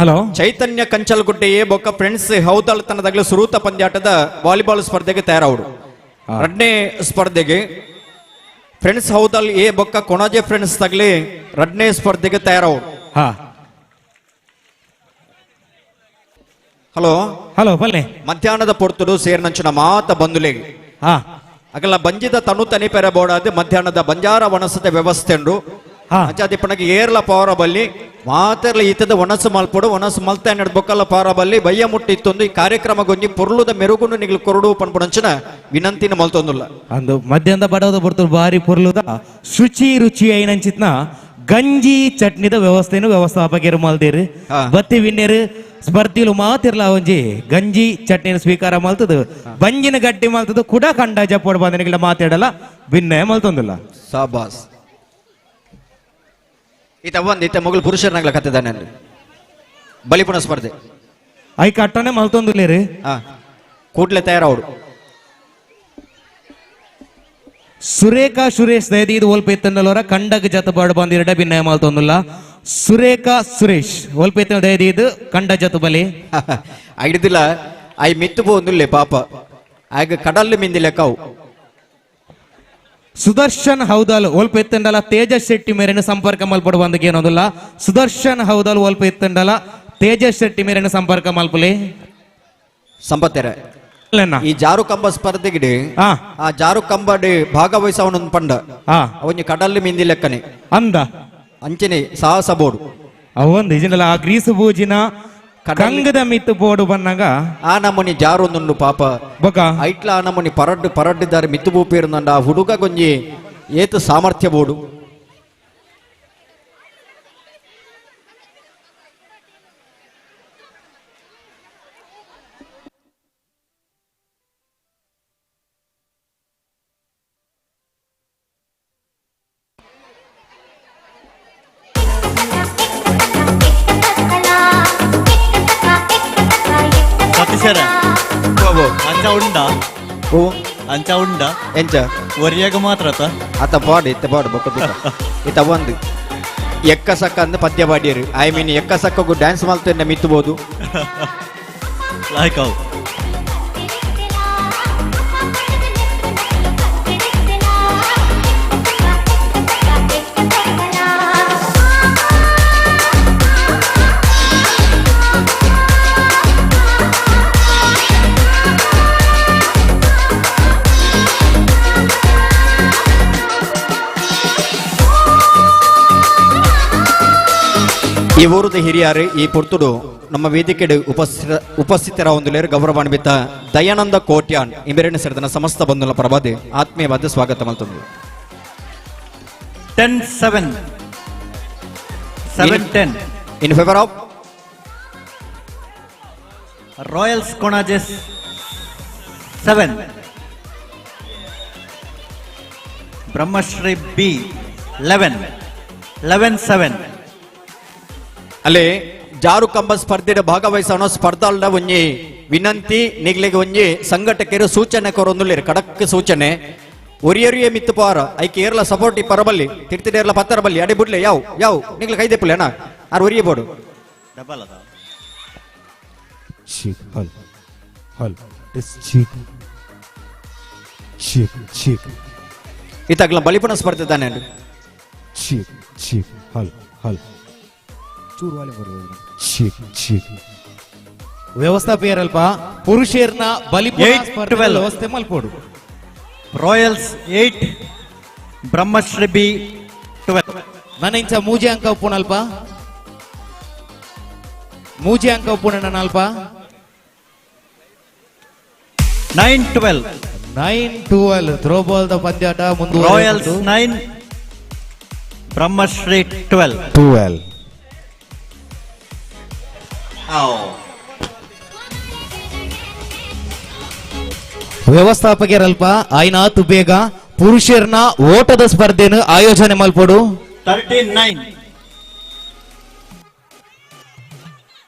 hello Chaitanya Kanchalagudde A ಬೊಕ್ಕ ಫ್ರೆಂಡ್ಸ್ ಹೌದಲ್ ತನ್ನದಾಗಲೇ ಸುರೂತ ಪಂದ್ಯಾಟದ ವಾಲಿಬಾಲ್ ಸ್ಪರ್ಧೆಗೆ ತಯಾರಾವರು. ಎರಡನೇ ಸ್ಪರ್ಧೆಗೆ ಫ್ರೆಂಡ್ಸ್ ಹೌದಲ್ ಎ ಬೊಕ್ಕ ಕೊಣಾಜೆ ಫ್ರೆಂಡ್ಸ್ ತಗಲಿ ಎರಡನೇ ಸ್ಪರ್ಧೆಗೆ ತಯಾರಾವರು. ಹಲೋ ಹಲೋ ಬಲ್ಲೆ ಮಧ್ಯಾಹ್ನದ ಪೊರ್ತುಡು ಸೇರ್ನಂಚಿನ ಮಾತ ಬಂದುಲೆ ಅಗಲ ಬಂಜಿದ ತನು ತನಿ ಪೆರ ಬೋಡಾದ ಮಧ್ಯಾಹ್ನದ ಬಂಜಾರ ವನಸತೆ ವ್ಯವಸ್ಥೆ ಉಂಡು. ಅಂಚಾದಿಪ್ಪನಗೆ ಏರ್ಲ ಪವರ ಬಲ್ಲಿ ಮಾತೆರ್ಲ ಈತದ ಒಣಸು ಮಲ್ಪಡು ಒಣಸು ಮಲ್ತ ಬೊಕ್ಕಲ್ಲ ಪವರ ಬಲ್ಲಿ ಬಯ್ಯ ಮುಟ್ಟಿತ್ತೊಂದು ಈ ಕಾರ್ಯಕ್ರಮ ಗೊಂಜಿ ಪೊರ್ಲುದ ಮೆರುಗುಂಡು ನಿಗ್ಲು ಕೊರಡು ಪನ್ಪುಣಂಚಿನ ವಿನಂತಿನ ಮಲ್ತೊಂದುಲ್ಲ. ಅಂದು ಮಧ್ಯಾಹ್ನದ ಬಡವದ ಬರ್ತುಡು ಬಾರಿ ಪೊರ್ಲುದ ಶುಚಿ ರುಚಿ ಐನಂಚಿತ್ನ ಗಂಜಿ ಚಟ್ನಿದ ವ್ಯವಸ್ಥೆನು ವ್ಯವಸ್ಥಾಪಕರು ಮಲ್ದೇರು ಬತ್ತಿ ವಿನ್ನೇರು ಸ್ಪರ್ಧಿಲು ಮಾತಿರ್ಲ ಒಂಜಿ ಗಂಜಿ ಚಟ್ನಿನ ಸ್ವೀಕಾರ ಮಲ್ತದು ಬಂಜಿನ ಗಡ್ಡಿ ಮಲ್ತದು ಕೂಡ ಕಂಡ ಜಪ್ಪೋಡು ಬಂದನಿಗೆಲ್ಲ ಮಾತಾಡಲ್ಲ ಭಿನ್ನ ಮಲ್ತೊಂದಿಲ್ಲ. ಸಾಬಾಸ್ ಈತ ಒಂದ್ ಈತ ಮಗಳು ಪುರುಷರನಾಗ್ಲ ಕತ್ತಿದ್ದಾನೆ ಬಲಿಪುಣ ಸ್ಪರ್ಧೆ I ಕಟ್ಟನೆ ಮಲ್ತೊಂದುಲ್ಲೇರಿ ಕೂಡ್ಲೆ ತಯಾರವಡು. ಸುರೇಖಾ ಸುರೇಶ್ ದಯದೀದ್ ಒಲ್ಪ ಎತ್ತಂಡಲೋರ ಕಂಡಗ ಜತ ಬಾಡು ಬಂದಿರಡ ಭಿನ್ನಯ ಮಲ್ತೊಂದುಲ್ಲ. ಸುರೇಖಾ ಸುರೇಶ್ ಒಲ್ಪ ಎತ್ತನ ದಯದೀದ್ ಕಂಡ ಜತ ಬಲಿ ಐಡಿದಿಲ್ಲ I ಮಿತ್ತು ಪೋಂದುಲ್ಲೆ ಪಾಪ ಆಗ ಕಡಲ್ಲು ಮಿಂದಿಲ್ಲ ಕಾವು. ಸುದರ್ಶನ್ ಹೌದಲ್ ಒಲ್ಪ ಎತ್ತಂಡಲ ತೇಜಸ್ ಶೆಟ್ಟಿ ಮೇರೆನ ಸಂಪರ್ಕ ಮಲ್ಪಡು ಬಂದಕ್ಕೆ ಏನೊಂದಿಲ್ಲ. ಸುದರ್ಶನ್ ಹೌದಲ್ ಒಲ್ಪ ಎತ್ತಂಡಲ ತೇಜಸ್ ಶೆಟ್ಟಿ ಮೇರೆನ ಸಂಪರ್ಕ ಮಲ್ಪಲೆ ಸಂಪತ್ತೆರ ಈ ಜಾರು ಕಂಬ ಸ್ಪರ್ಧೆಗಿಡಿ ಆ ಜಾರು ಕಂಬಡಿ ಭಾಗವಹಿಸವನೊಂದು ಪಂಡ ಅವನ ಕಡಲ್ಲು ಮಿಂದಿ ಲೆಕ್ಕನೆ ಅಂದ ಅಂಚನೆ ಸಾಹಸ ಬೋರ್ಡು ಅವೊಂದು ಇಜಿನಲ್ಲ ಆ ಗ್ರೀಸು ಬೂಜಿನ ಕಂಗದ ಮಿತ್ತು ಬೋರ್ಡು ಬಂದಾಗ ಆ ನಮೂನಿ ಜಾರೊಂದುಂಡು ಪಾಪ ಬೊಕ ಐಟ್ಲ ಆ ನಮೂನಿ ಪರಡ್ಡು ಪರಡ್ಡಿದ್ದಾರೆ ಮಿತ್ತು ಬೂಪಿರುಂದ ಆ ಹುಡುಗ ಗೊಂಜಿ ಏತು ಸಾಮರ್ಥ್ಯ ಬೋರ್ಡು. ಅಂಚ ಉಂಡ ಅಂಚ ಉಂಡ ಎಂಚ ಒರಿಯಾಗ ಮಾತ್ರ ಆತ ಬಾಡು ಇತ್ತ ಬಾಡು ಬೊಕ್ಕ ಬೊಕ್ಕ ಇತ್ತ ಒಂದು ಎಕ್ಕ ಸಕ್ಕ ಅಂದ್ ಪದ್ಯ ಬಾಡಿಯರು I mean ಎಕ್ಕ ಸಕ್ಕಗೂ ಡ್ಯಾನ್ಸ್ ಮಾಡ್ತೇನೆ ಮಿತ್ತಬಹುದು ಲೈಕ್ ಅವು. ಈ ಊರದ ಹಿರಿಯರು ಈ ಪುರ್ತುಡು ನಮ್ಮ ವೇದಿಕೆಡು ಉಪಸ್ಥಿತರ ಒಂದು ಗೌರವಾನ್ವಿತ ದಯಾನಂದ ಕೋಟ್ಯಾನ್ ಇಂಬೆರಣ ಸೇರಿದ ಸಮಸ್ತ ಬಂಧುಗಳ ಪರವಾದಿ ಆತ್ಮೀಯವಾದ ಸ್ವಾಗತ ಮಾಡ್ತದೆ. 10-7 7-10 in favour of Royals Konajes 7, Brahmashri B 11, 11-7. ಅಲ್ಲಿ ಜಾರು ಕಂಬ ಸ್ಪರ್ಧೆ ಭಾಗವಹಿಸೋಣ ಸ್ಪರ್ಧಾಳ ಒಂಜಿ ವಿನಂತಿ ನಿಗ್ಲಿಗೆ ಒಂಜಿ ಸಂಘಟಕರು ಸೂಚನೆ ಕೊರೊಂದುಲ್ಲೇರು ಕಡಕ್ ಸೂಚನೆ ಒರಿಯರಿಯೇ ಮಿತ್ತು ಪಾರ ಐಕೆ ಏರ್ಲ ಸಪೋರ್ಟ್ ಈ ಪರಬಲ್ಲಿ ತಿರ್ತಿಡೇರ್ಲ ಪತ್ತರ ಬಲ್ಲಿ ಅಡೆ ಬುಡ್ಲೆ ಯಾವ ಯಾವ ನಿಗ್ಲ ಕೈದೆಪ್ಪಲೆ ಅಣ್ಣ ಆರ್ ಒರಿಯೇ ಬೋಡು. ಡಬಲ್ ಅದ ಚೀಕ್ ಹಲ್ ಹಲ್ cheek cheek cheek ಇತ್ತಾಗ್ಲ ಬಲಿಪಣ ಸ್ಪರ್ಧೆ ತಾನೆ ಚೀಕ್ ಚೀಕ್ ಹಲ್ ಹಲ್ ಚೀಕ್ ಚೀಕ್ ವ್ಯವಸ್ಥಾಪಕರಲ್ಪ ಪುರುಷರನ್ನ ಬಲಿಪಣ ಸ್ಪರ್ಧೆ ವ್ಯವಸ್ಥೆ ಮಲ್ಪೋಡು. Royals 8, Brahmashri B 12. ನನ್ನ ಇಂಚ ಮೂಜೆ ಅಂಕ ಉಪ್ಪುನಲ್ಪ ಮೂಜೆ ಅಂಕ ಉಪ್ಪುನ ನಲ್ಪ 9-12 9-12 ಥ್ರೋಬಾಲ್ the ಪಂದ್ಯಾಟ ಮುಂದುವರೆಯುವುದು. Royals 9, Brahmashri 12. 12. ವ್ಯವಸ್ಥಾಪಕರಲ್ಪ ಆಯ್ನಾತು ಬೇಗ ಪುರುಷರ್ನ ಓಟದ ಸ್ಪರ್ಧೆಯನ್ನು ಆಯೋಜನೆ ಮಲ್ಪೊಡು. 39.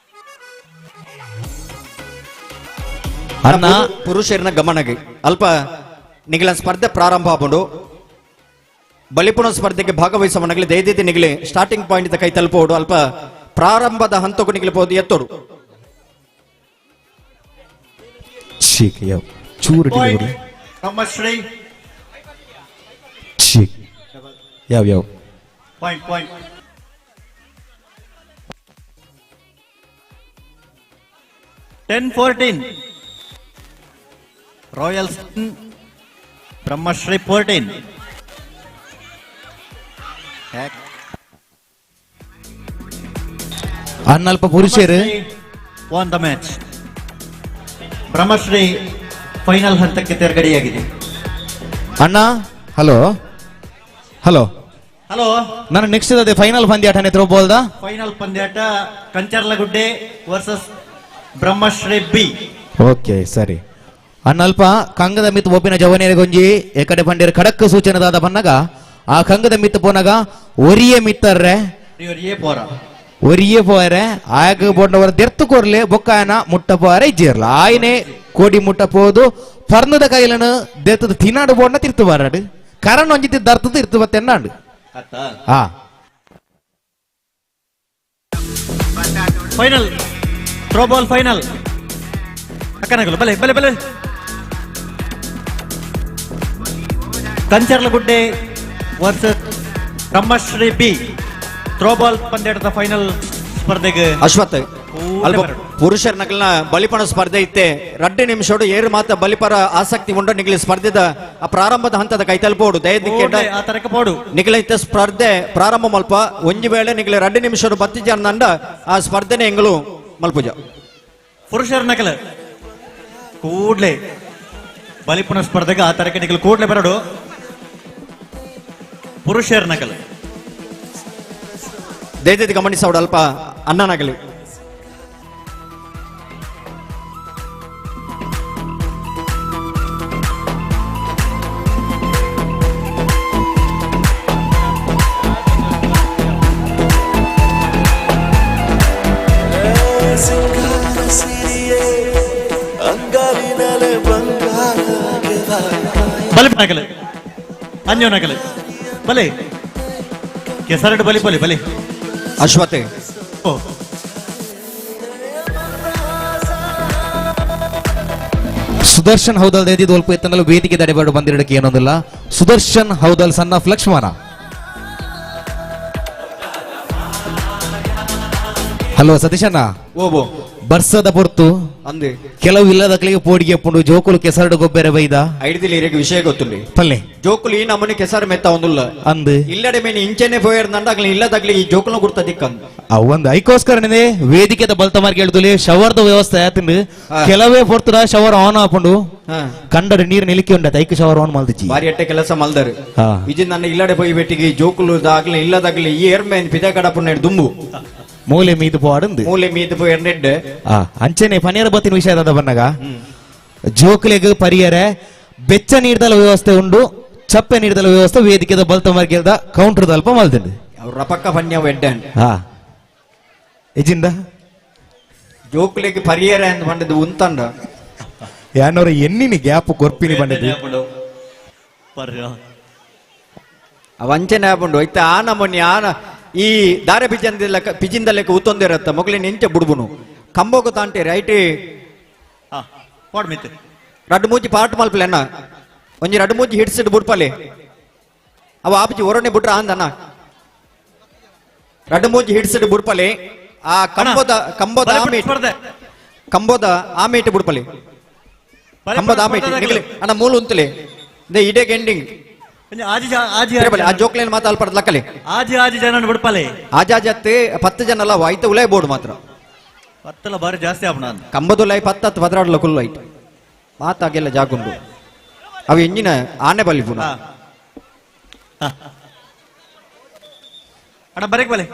ಅಣ್ಣ ಪುರುಷರ್ನ ಗಮನಗೆ ಅಲ್ಪ ನಿಗಲ ಸ್ಪರ್ಧೆ ಪ್ರಾರಂಭ ಆಪುಂಡು. ಬಲಿಪುಣ ಸ್ಪರ್ಧೆಗೆ ಭಾಗವಹಿಸುವ ನಗಲಿ ದಯದಿದ್ದು ನಿಗಲಿ ಸ್ಟಾರ್ಟಿಂಗ್ ಪಾಯಿಂಟ್ ಕೈ ತಲುಪೋಡು. ಅಲ್ಪ ಪ್ರಾರಂಭದ ಹಂತಕ್ಕೂ ನಿಗಲಿ ಪೋದು ಎತ್ತೋಡು. ಚೂರು ಬ್ರಹ್ಮಶ್ರೀ ಯಾವ ಯಾವ point point 10-14. Royals Brahmashri 14. ಅನ್ನಲ್ಪ ಪುರುಷರು won the match. Brahmashri final ಹಂತಕ್ಕೆ ತೇರ್ಗಡೆಯಾಗಿದೆ. ಅಣ್ಣ hello hello hello, ನಾನು ನೆಕ್ಸ್ಟ್ ಅದೇ ಫೈನಲ್ ಪಂದ್ಯಾಟನೆ ಥ್ರೋಬಾಲ್ದ ಫೈನಲ್ ಪಂದ್ಯಾಟ Kancharlagudde versus Brahmashri B. Okay ಸರಿ. ಅಣ್ಣಲ್ಪ ಕಂಗದ ಮಿತ್ ಒಬ್ಬಿನ ಜವನಿಯರಿಗೊಂಜಿ ಎಕಡೆ ಪಂಡ್ಯರು ಖಡಕ್ ಸೂಚನೆದಾದ ಬನ್ನಗ ಆ ಕಂಗದ ಮಿತ್ ಪೋನಗ ಒರಿಯೇ ಮಿತ್ತರ್ರೆ ಒರಿಯೇ ಪೋಯರೆ ಆಗ ಬೋಂಡವರ ದೆರ್ತು ಕೊರ್ಲೆ ಬೊಕ್ಕಾಯನ ಮುಟ್ಟ ಪೋಯರೆ ಇಜ್ಜಿರ್ಲ ಆಯ್ನೆ ಕೋಡಿ ಮುಟ್ಟ ಪೋದು ಪರ್ನದ ಕೈಲನು ದೆತ್ತದ ತಿನ್ನಾಡು ಬೋಂಡ ತಿರ್ತು ಬಾರಾಡು ಕರಣ್ ಒಂಜಿತಿ ದರ್ತದ ಇರ್ತು ಬತ್ತೆನ್ನಾಡು. ಹಾ final throwball final ಅಕ್ಕನಗಲು ಬಲೆ ಬಲೆ ಬಲೆ. Kancharlagudde versus Brahmashri B throwball ಪಂದ್ಯಾಟದ final ಸ್ಪರ್ಧೆಗೆ ಅಶ್ವಥ್ ಅಲ್ಪ ಪುರುಷರ ನಕಲ್ನ ಬಲಿಪಣ ಸ್ಪರ್ಧೆ ಇತ್ತೆ ರಡ್ಡು ನಿಮಿಷೋಡು ಏರು ಮಾತ ಬಲಿಪರ ಆಸಕ್ತಿ ಉಂಡು ನಿಗಲಿ ಸ್ಪರ್ಧೆದ ಆ ಪ್ರಾರಂಭದ ಹಂತದ ಕೈ ತಲುಪೋಡು ದಯದಿಕ್ಕೆ ನಿಗಲ ಇತ್ತ ಸ್ಪರ್ಧೆ ಪ್ರಾರಂಭ ಮಲ್ಪ ಒಂಜಿ ವೇಳೆ ನಿಗಲಿ ರಡ್ಡು ನಿಮಿಷೋಡು ಬತ್ತಿ ಜನ ಆ ಸ್ಪರ್ಧೆನೆ ಎಂಗಳು ಮಲ್ಪುಜ. ಪುರುಷರ ನಕಲ ಕೂಡ್ಲೆ ಬಲಿಪುಣ ಸ್ಪರ್ಧೆಗೆ ಆ ತರಕ್ಕೆ ನಿಗಲು ಕೂಡ್ಲೆ ಬರಡು ಪುರುಷರ ನಕಲ ದಯದಿದ್ದು ಗಮನಿಸೋಡು ಅಲ್ಪ ಅಣ್ಣನಾಗಲಿ. ಬಲಿ ನಕಲೆ ಅಂಜೋ ನಕಲೆ ಬಲೆ ಕೆಸರಡು ಬಲಿ ಬಲಿ ಬಲಿ ಅಶ್ವಥ್ ಸುದರ್ಶನ್ ಹೌದಲ್ ದೇದಿ ಒಲ್ಪ ಎತ್ತನಲು ವೇದಿಕೆ ದಡೆಬಾಡು ಬಂದಿರಡಕ್ಕೆ ಏನೊಂದಿಲ್ಲ. Sudarshan Houdal son of Lakshmana. Hello ಸತೀಶಣ್ಣ, ಓಬೋ ಬರ್ಸದ ಪೊರ್ತು ಅಂದೆ ಕೆಲವು ಇಲ್ಲದಕ್ಲಿಗೆ ಪೋಡಿಗೆ ಪುಂಡು ಜೋಕುಲು ಕೆಸರಡು ಗೊಬ್ಬರ ಬೈದ ಐಡ್ದಿಲ್ ಇರೇಗ ವಿಷಯ ಗೊತ್ತುಂಡಿ ಪಲ್ಲೆ ಜೋಕುಲು ಈ ನಮ್ಮನೆ ಕೆಸರು ಮೆತ್ತ ಒಂದುಲ್ಲ ಅಂದು ಇಲ್ಲಡೆ ಮೇನೆ ಇಂಚೆನೆ ಪೋಯರ್ದಂಡ ಆಗ್ಲಿ ಇಲ್ಲದಾಗ್ಲಿ ಈ ಜೋಕುಲು ಗುರ್ತ ದಿಕ್ಕಂದು ಅವೊಂದು ಐಕೋಸ್ಕರನೇ ವೇದಿಕೆದ ಬಲ್ತ ಮಾರ್ಗ ಹೇಳ್ದುಲಿ ಶವರ್ದ ವ್ಯವಸ್ಥೆ ಆತಂಡು ಕೆಲವೇ ಪೊರ್ತುಡ ಶವರ್ ಆನ್ ಆಪುಂಡು ಕಂಡಡು ನೀರು ನಿಲಿಕೆ ಉಂಡ ಐಕ್ ಶವರ್ ಆನ್ ಮಲ್ದಿಚ್ಚಿ ಬಾರಿ ಎಟ್ಟೆ ಕೆಲಸ ಮಲ್ದರು ಇಜಿ ನನ್ನ ಇಲ್ಲಡೆ ಪೋಯಿ ಬೆಟ್ಟಿಗೆ ಜೋಕುಲು ದಾಗ್ಲಿ ಇಲ್ಲದಾಗ್ಲಿ ಈ ಏರ್ಮೇನ್ ಪಿದ ಕಡಪುನ ದುಂಬು ಮೂಲೆ ಮೀದು ಪೋಡಂದು ಮೂಲೆ ಮೀದು ಪೋಯ್ ಅಂಚನೆ ಪನಿಯರ ಬತ್ತಿನ ವಿಷಯ ದಾದ ಬನ್ನಗ ಜೋಕುಲೆಗ್ ಪರಿಯರೆ ಬೆಚ್ಚ ನೀರ್ದಲ ವ್ಯವಸ್ಥೆ ಉಂಡು ಚಪ್ಪೆ ನೀರ್ದಲ ವ್ಯವಸ್ಥೆ ವೇದಿಕೆದ ಬಲ್ತ ಮಾರ್ಗದ ಕೌಂಟರ್ ದಲ್ಪ ಮಲ್ದುಂಡು ರಪಕ್ಕ ಪನ್ಯ ವೆಡ್ಡನ್ ಹಾ ಇಜಿಂದ ಜೋಕುಲೆಗ್ ಪರಿಯರೆ ಅಂದ್ ಪಂಡದು ಉಂತಂಡ ಯಾನೋರ ಎನ್ನಿನಿ ಗ್ಯಾಪ್ ಕೊರ್ಪಿನಿ ಪಂಡದು ಅವಂಚನೆ ಆಪುಂಡು ಐತ ಆ ನಮೂನಿ ಆನ ಈ ದಾರೆ ಪಿಜಂದ ಪಿಜಿಂದ ಲೆಕ್ಕ ಉತ್ತೊಂದಿರತ್ತ ಮೊಗಲಿನ ಇಂಚೆ ಬುಡ್ಬುನು ಕಂಬೋಗು ತಾಂಟೆ ರೈಟ್ ರಡ್ಡು ಮೂಜಿ ಪಾಟ್ ಮಲ್ಪಲೆ ಅಣ್ಣ ಒಂಜಿ ರಡ್ಡು ಮೂಜಿ ಹಿಡ್ಸಿಡ್ ಬುಡ್ಪಲೆ ಅವ ಆಪಚಿ ಒರನೆ ಬುಡ್ರ ಅಂದಣ್ಣ ರಡ್ಡು ಮೂಜಿ ಹಿಡ್ಸಿಡ್ ಬುಡ್ಪಲೆ ಆ ಕಂಬೋದ ಕಂಬೋದ ಆಮೇಟ್ ಕಂಬೋದ ಆಮೇಟ್ ಬುಡ್ಪಲೆ ಕಂಬೋದ ಆಮೇಟ್ ನಿಗಲಿ ಅಣ್ಣ ಮೂಲ ಉಂತಲೆ ಇಡೇಗೆ ಎಂಡಿಂಗ್ ಆ ಜೋಕ್ಲೇನ್ ಮಾತ್ರ ಅಲ್ಪ ಲಕ್ಕಲೆ ಆಜಿ ಆಜಿ ಜನ ಬಿಡ್ಪಲೆ ಆಜಾಜತ್ತೆ 10 ಜನ ಅಲ್ಲ ಐತ ಉಲೈ ಬೋರ್ಡ್ ಮಾತ್ರ ಪತ್ತಲ ಬಾರಿ ಜಾಸ್ತಿ ಆಪಣ ಕಂಬದುಲೈ 10 10 ಪದರಾಡ್ಲ ಕುಲ್ಲು ಐಟ್ ಮಾತಾಗೆಲ್ಲ ಜಾಗುಂಡು ಅವು ಎಂಜಿನ ಆನೆ ಬಲಿ ಪುನಃ. ಅಣ್ಣ ಬರಕ್ ಬಲೆ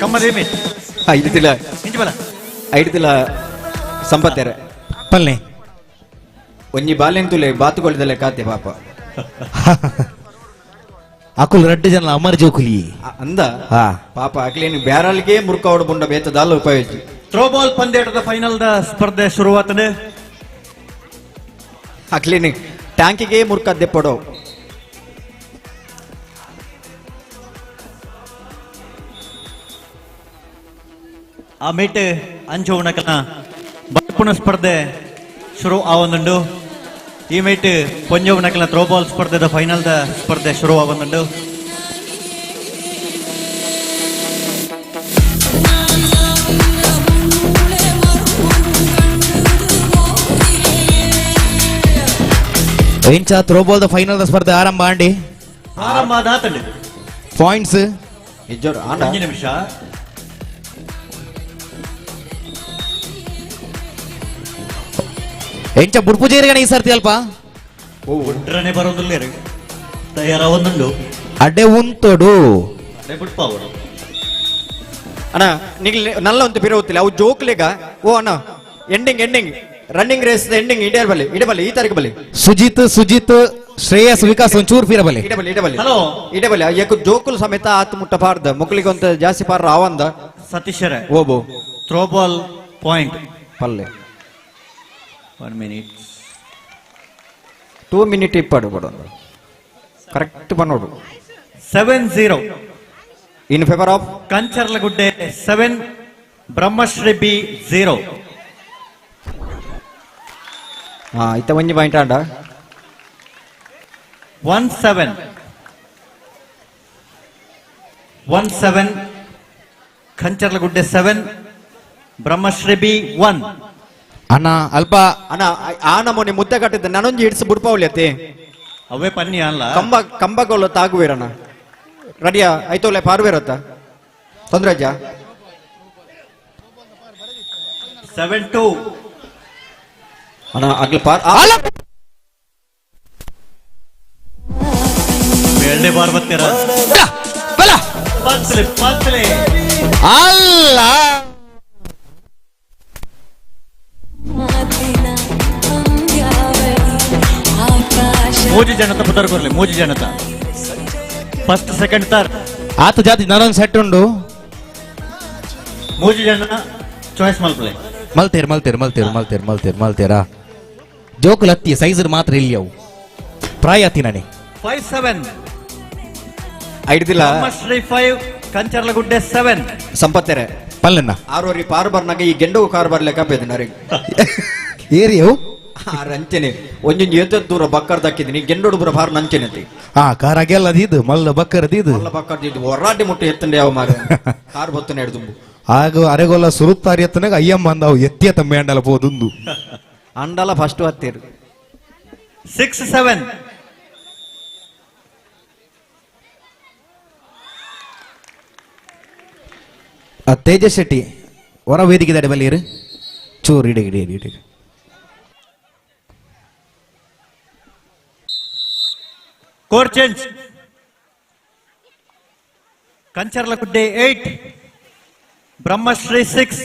ಕಮ್ಮದೇಮಿ ಐದು ಇಂಚ ಬಲ ಐಡ್ತಿಲ ಸಂಪತ್ತೇರೆ ಪಲ್ನೆ ಒಂಜಿ ಬಾಲೆಂತುಲೆ ಬಾತುಕೊಳಿದಲೆ ಕಾತೆ ಪಾಪ ಅಕುಲ್ ರಡ್ಡು ಜನ ಅಮರ್ ಜೋಕುಲಿ ಅಂದ ಪಾಪ ಅಕ್ಲೇನು ಬ್ಯಾರಲ್ಗೆ ಮುರ್ಕಾವಡು ಬುಂಡ ಬೇತದಾಲ ಉಪಯೋಗಿಸಿ ಥ್ರೋಬಾಲ್ ಪಂದ್ಯಾಟದ ಫೈನಲ್ the ಸ್ಪರ್ಧೆ ಶುರುವಾತನೆ ಅಕ್ಲೇನು ಟ್ಯಾಂಕಿಗೆ ಮುರ್ಕದ್ದೆ ಪಡೋ ಆ ಮೇಟ್ ಅಂಚೋಣಕನ ಬರ್ಪುಣ ಸ್ಪರ್ಧೆ ಶುರು ಆವೊಂದುಂಡು ಈ ಮೇಟ್ ಪೊಂಜೋವನಕಲ ಥ್ರೋಬಾಲ್ ಸ್ಪರ್ಧೆದ ಫೈನಲ್ the ಸ್ಪರ್ಧೆ ಶುರು ಆವೊಂದುಂಡು ಇಂಚ throwball the final the ಸ್ಪರ್ಧೆ ಆರಂಭ ಆಂಡಿ ಆರಂಭ ಆದಾತಂಡು ಪಾಯಿಂಟ್ಸ್ ಒಂಜಿ ನಿಮಿಷ ಎಂಚ ಬುಡ್ಪು ಜೇರಿಗಣ ಈ ಸರ್ತಿ ಅಲ್ಪ ಒಡ್ರನೆ ಬರೋದಿಲ್ಲ ತಯಾರಾವೊಂದುಂಡು ಅಡ್ಡೆ ಉಂತೊಡು ಅಡೆ ಬುಡ್ಪಾವಡು ಅಣ್ಣ ನಿಗ್ಲಿ ನಲ್ಲ ಒಂದು ಪಿರ ಅವು ಜೋಕ್ಲೆಗ ಓ ಅಣ್ಣ ending ending running race ending ಇಡೇ ಬಲಿ ಇಡೇ ಬಲಿ ಈ ತಾರೀಕು ಬಲಿ ಸುಜಿತ್ ಸುಜಿತ್ ಶ್ರೇಯಸ್ ವಿಕಾಸ್ ಒಂಚೂರು ಫಿರ ಬಲಿ ಇಡಬಲಿ ಇಡಬಲಿ ಹಲೋ ಇಡಬಲಿ ಯಾಕೆ ಜೋಕುಲ್ ಸಮೇತ ಆತ್ ಮುಟ್ಟ ಪಾರ್ದ ಮುಕ್ಳಿಗೆ ಒಂತ ಜಾಸ್ತಿ ಪಾರ್ರ ಆವಂದ ಸತೀಶರೇ ಓಬೋ ಥ್ರೋಬಾಲ್ ಪಾಯಿಂಟ್ ಪಲ್ಲೆ 1 ಮಿನಿಟ್ 2 ಮಿನಿಟ್ ಇಪ್ಪಾಡು ಬಡೊಂದು ಕರೆಕ್ಟ್ ಬನ್ನೋಡು 7-0 in favour of Kancharlagudde 7 Brahmashri B 0 ಹಾ ಇತ್ತ ಒಂಜಿ ಪಾಯಿಂಟ್ ಆಂಡ 1-7 1-7 ಕಂಚರ್ಲಗುಡ್ಡೆ 7 ಬ್ರಹ್ಮಶ್ರೀ ಬಿ 1 ಅಣ್ಣ ಅಲ್ಪ ಅಣ್ಣ ಆ ನಮೂನೆ ಮುದ್ದೆ ಕಟ್ಟಿದ್ದ ನಾನೊಂಜಿ ಹಿಡ್ಸ್ ಬುಡ್ಪಾವಲಿ ಅವೇ ಪನ್ನಿ ಅಲ್ಲ ಕಂಬ ಕಂಬಗೋಲ ತಾಗುವಿರಣ್ಣ ರೆಡಿಯಾ ಆಯ್ತೋಲೆ ಪಾರ್ವೇರತ್ತ ತೊಂದ್ರೆ ಅಜ್ಜ 7-2 ಅಣ್ಣ ಆಗ್ಲಿ ಪಾರ್ ಬೇಳೆ ಬಾರ್ ಬರ್ತೀರ ಪತ್ಲೆ ಪತ್ಲೆ ಅಲ್ಲ ಮೂಜಿ ಜನತ ಪುದರ್ ಕೊರ್ಲೆ ಮೂಜಿ ಜನತ first second third ಆತ ಜಾತಿ ನಾನೊಂದು ಸೆಟ್ ಉಂಡು ಮೂಜಿ ಜನ ಚಾಯ್ಸ್ ಮಲ್ಪಲೆ ಮಲ್ತೇರ್ ಮಲ್ತೇರ್ ಮಲ್ತೇರ್ ಮಲ್ತೇರ್ ಮಲ್ತೇರ್ ಮಲ್ತೇರಾ ಜೋಕುಲ್ ಹತ್ತಿ ಸೈಜ್ ಮಾತ್ರ ಇಲ್ಲಿ ಅವು ಪ್ರಾಯ ಅತ್ತಿ ನಾನೇ 5-7 ಐಡ್ದಿಲ್ಲ ಬ್ರಹ್ಮಶ್ರೀ 5 ಕಂಚರ್ಲಗುಡ್ಡೆ 7 ಸಂಪತ್ತೆರೆ ಪಲ್ಲಣ್ಣ ಆರೋರಿ ಪಾರು ಬರ್ನಾಗ ಈ ಗೆಂಡು ಕಾರ್ ಬರ್ಲೆಕ್ಕ ಬೇದ ನರಿಗೆ ಏರಿಯವು ಆರ್ ಅಂಚೆನೆ ಒಂಜೊಂಜಿ ಏತ ದೂರ ಬಕ್ಕರ್ ದಕ್ಕಿದ್ದೀನಿ ಗೆಂಡೋಡು ಬುರ ಬಾರ್ ನಂಚೆನೆ ಅಂತೆ ಹಾ ಕಾರ್ ಅಗೆಲ್ಲ ಅದಿದು ಮಲ್ಲ ಬಕ್ಕರ್ ಅದಿದು ಮಲ್ಲ ಬಕ್ಕರ್ ಇದು ಹೊರಾಟಿ ಮುಟ್ಟೆ ಎತ್ತಂಡೆ ಯಾವ ಮಾರ ಕಾರ್ ಬತ್ತನೆ ಹಿಡ್ದುಂಬು ಆಗ ಅರೆಗೊಲ್ಲ ಸುರುತ್ತಾರಿ ಎತ್ತನಾಗ ಅಯ್ಯಮ್ಮ ಅಂದಾವು ಎತ್ತಿಯ ತಮ್ಮೆ ಅಂಡಲ ಪೋದುಂದು ಅಂಡಲ ಫಸ್ಟ್ ಹತ್ತಿರು 6-7 ತೇಜಸ್ ಶೆಟ್ಟಿ ಹೊರ ವೇದಿಕೆ ದಡೆ ಬಲ್ಲಿರು ಚೂರು ಇಡಿ ಇಡಿ ಇಡಿ ಇಡಿ core change Kancharlagudde 8 Brahmashri 6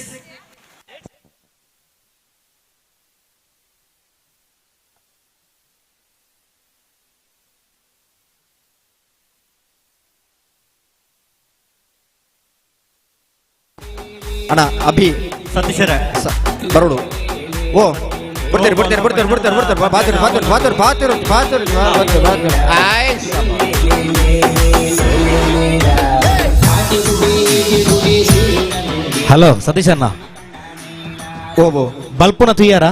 ಅಣ್ಣ ಅಭಿ ಸತೀಶರ ಬರೋಡು ಓ ಬಿಡ್ತೇನೆ ಬಿಡ್ತೇನೆ ಬಿಡ್ತೇನೆ ಬಿಡ್ತೇನೆ ಬಿಡ್ತೇನೆ ಬಾತಿರು ಬಾತಿರು ಬಾತಿರು ಬಾತಿರು ಬಾತಿರು ಬಾತಿರು ಬಾತಿರು ಹಲೋ ಸತೀಶ್ ಅಣ್ಣ ಓಬೋ ಬಲ್ಪುನ ತುಯ್ಯಾರ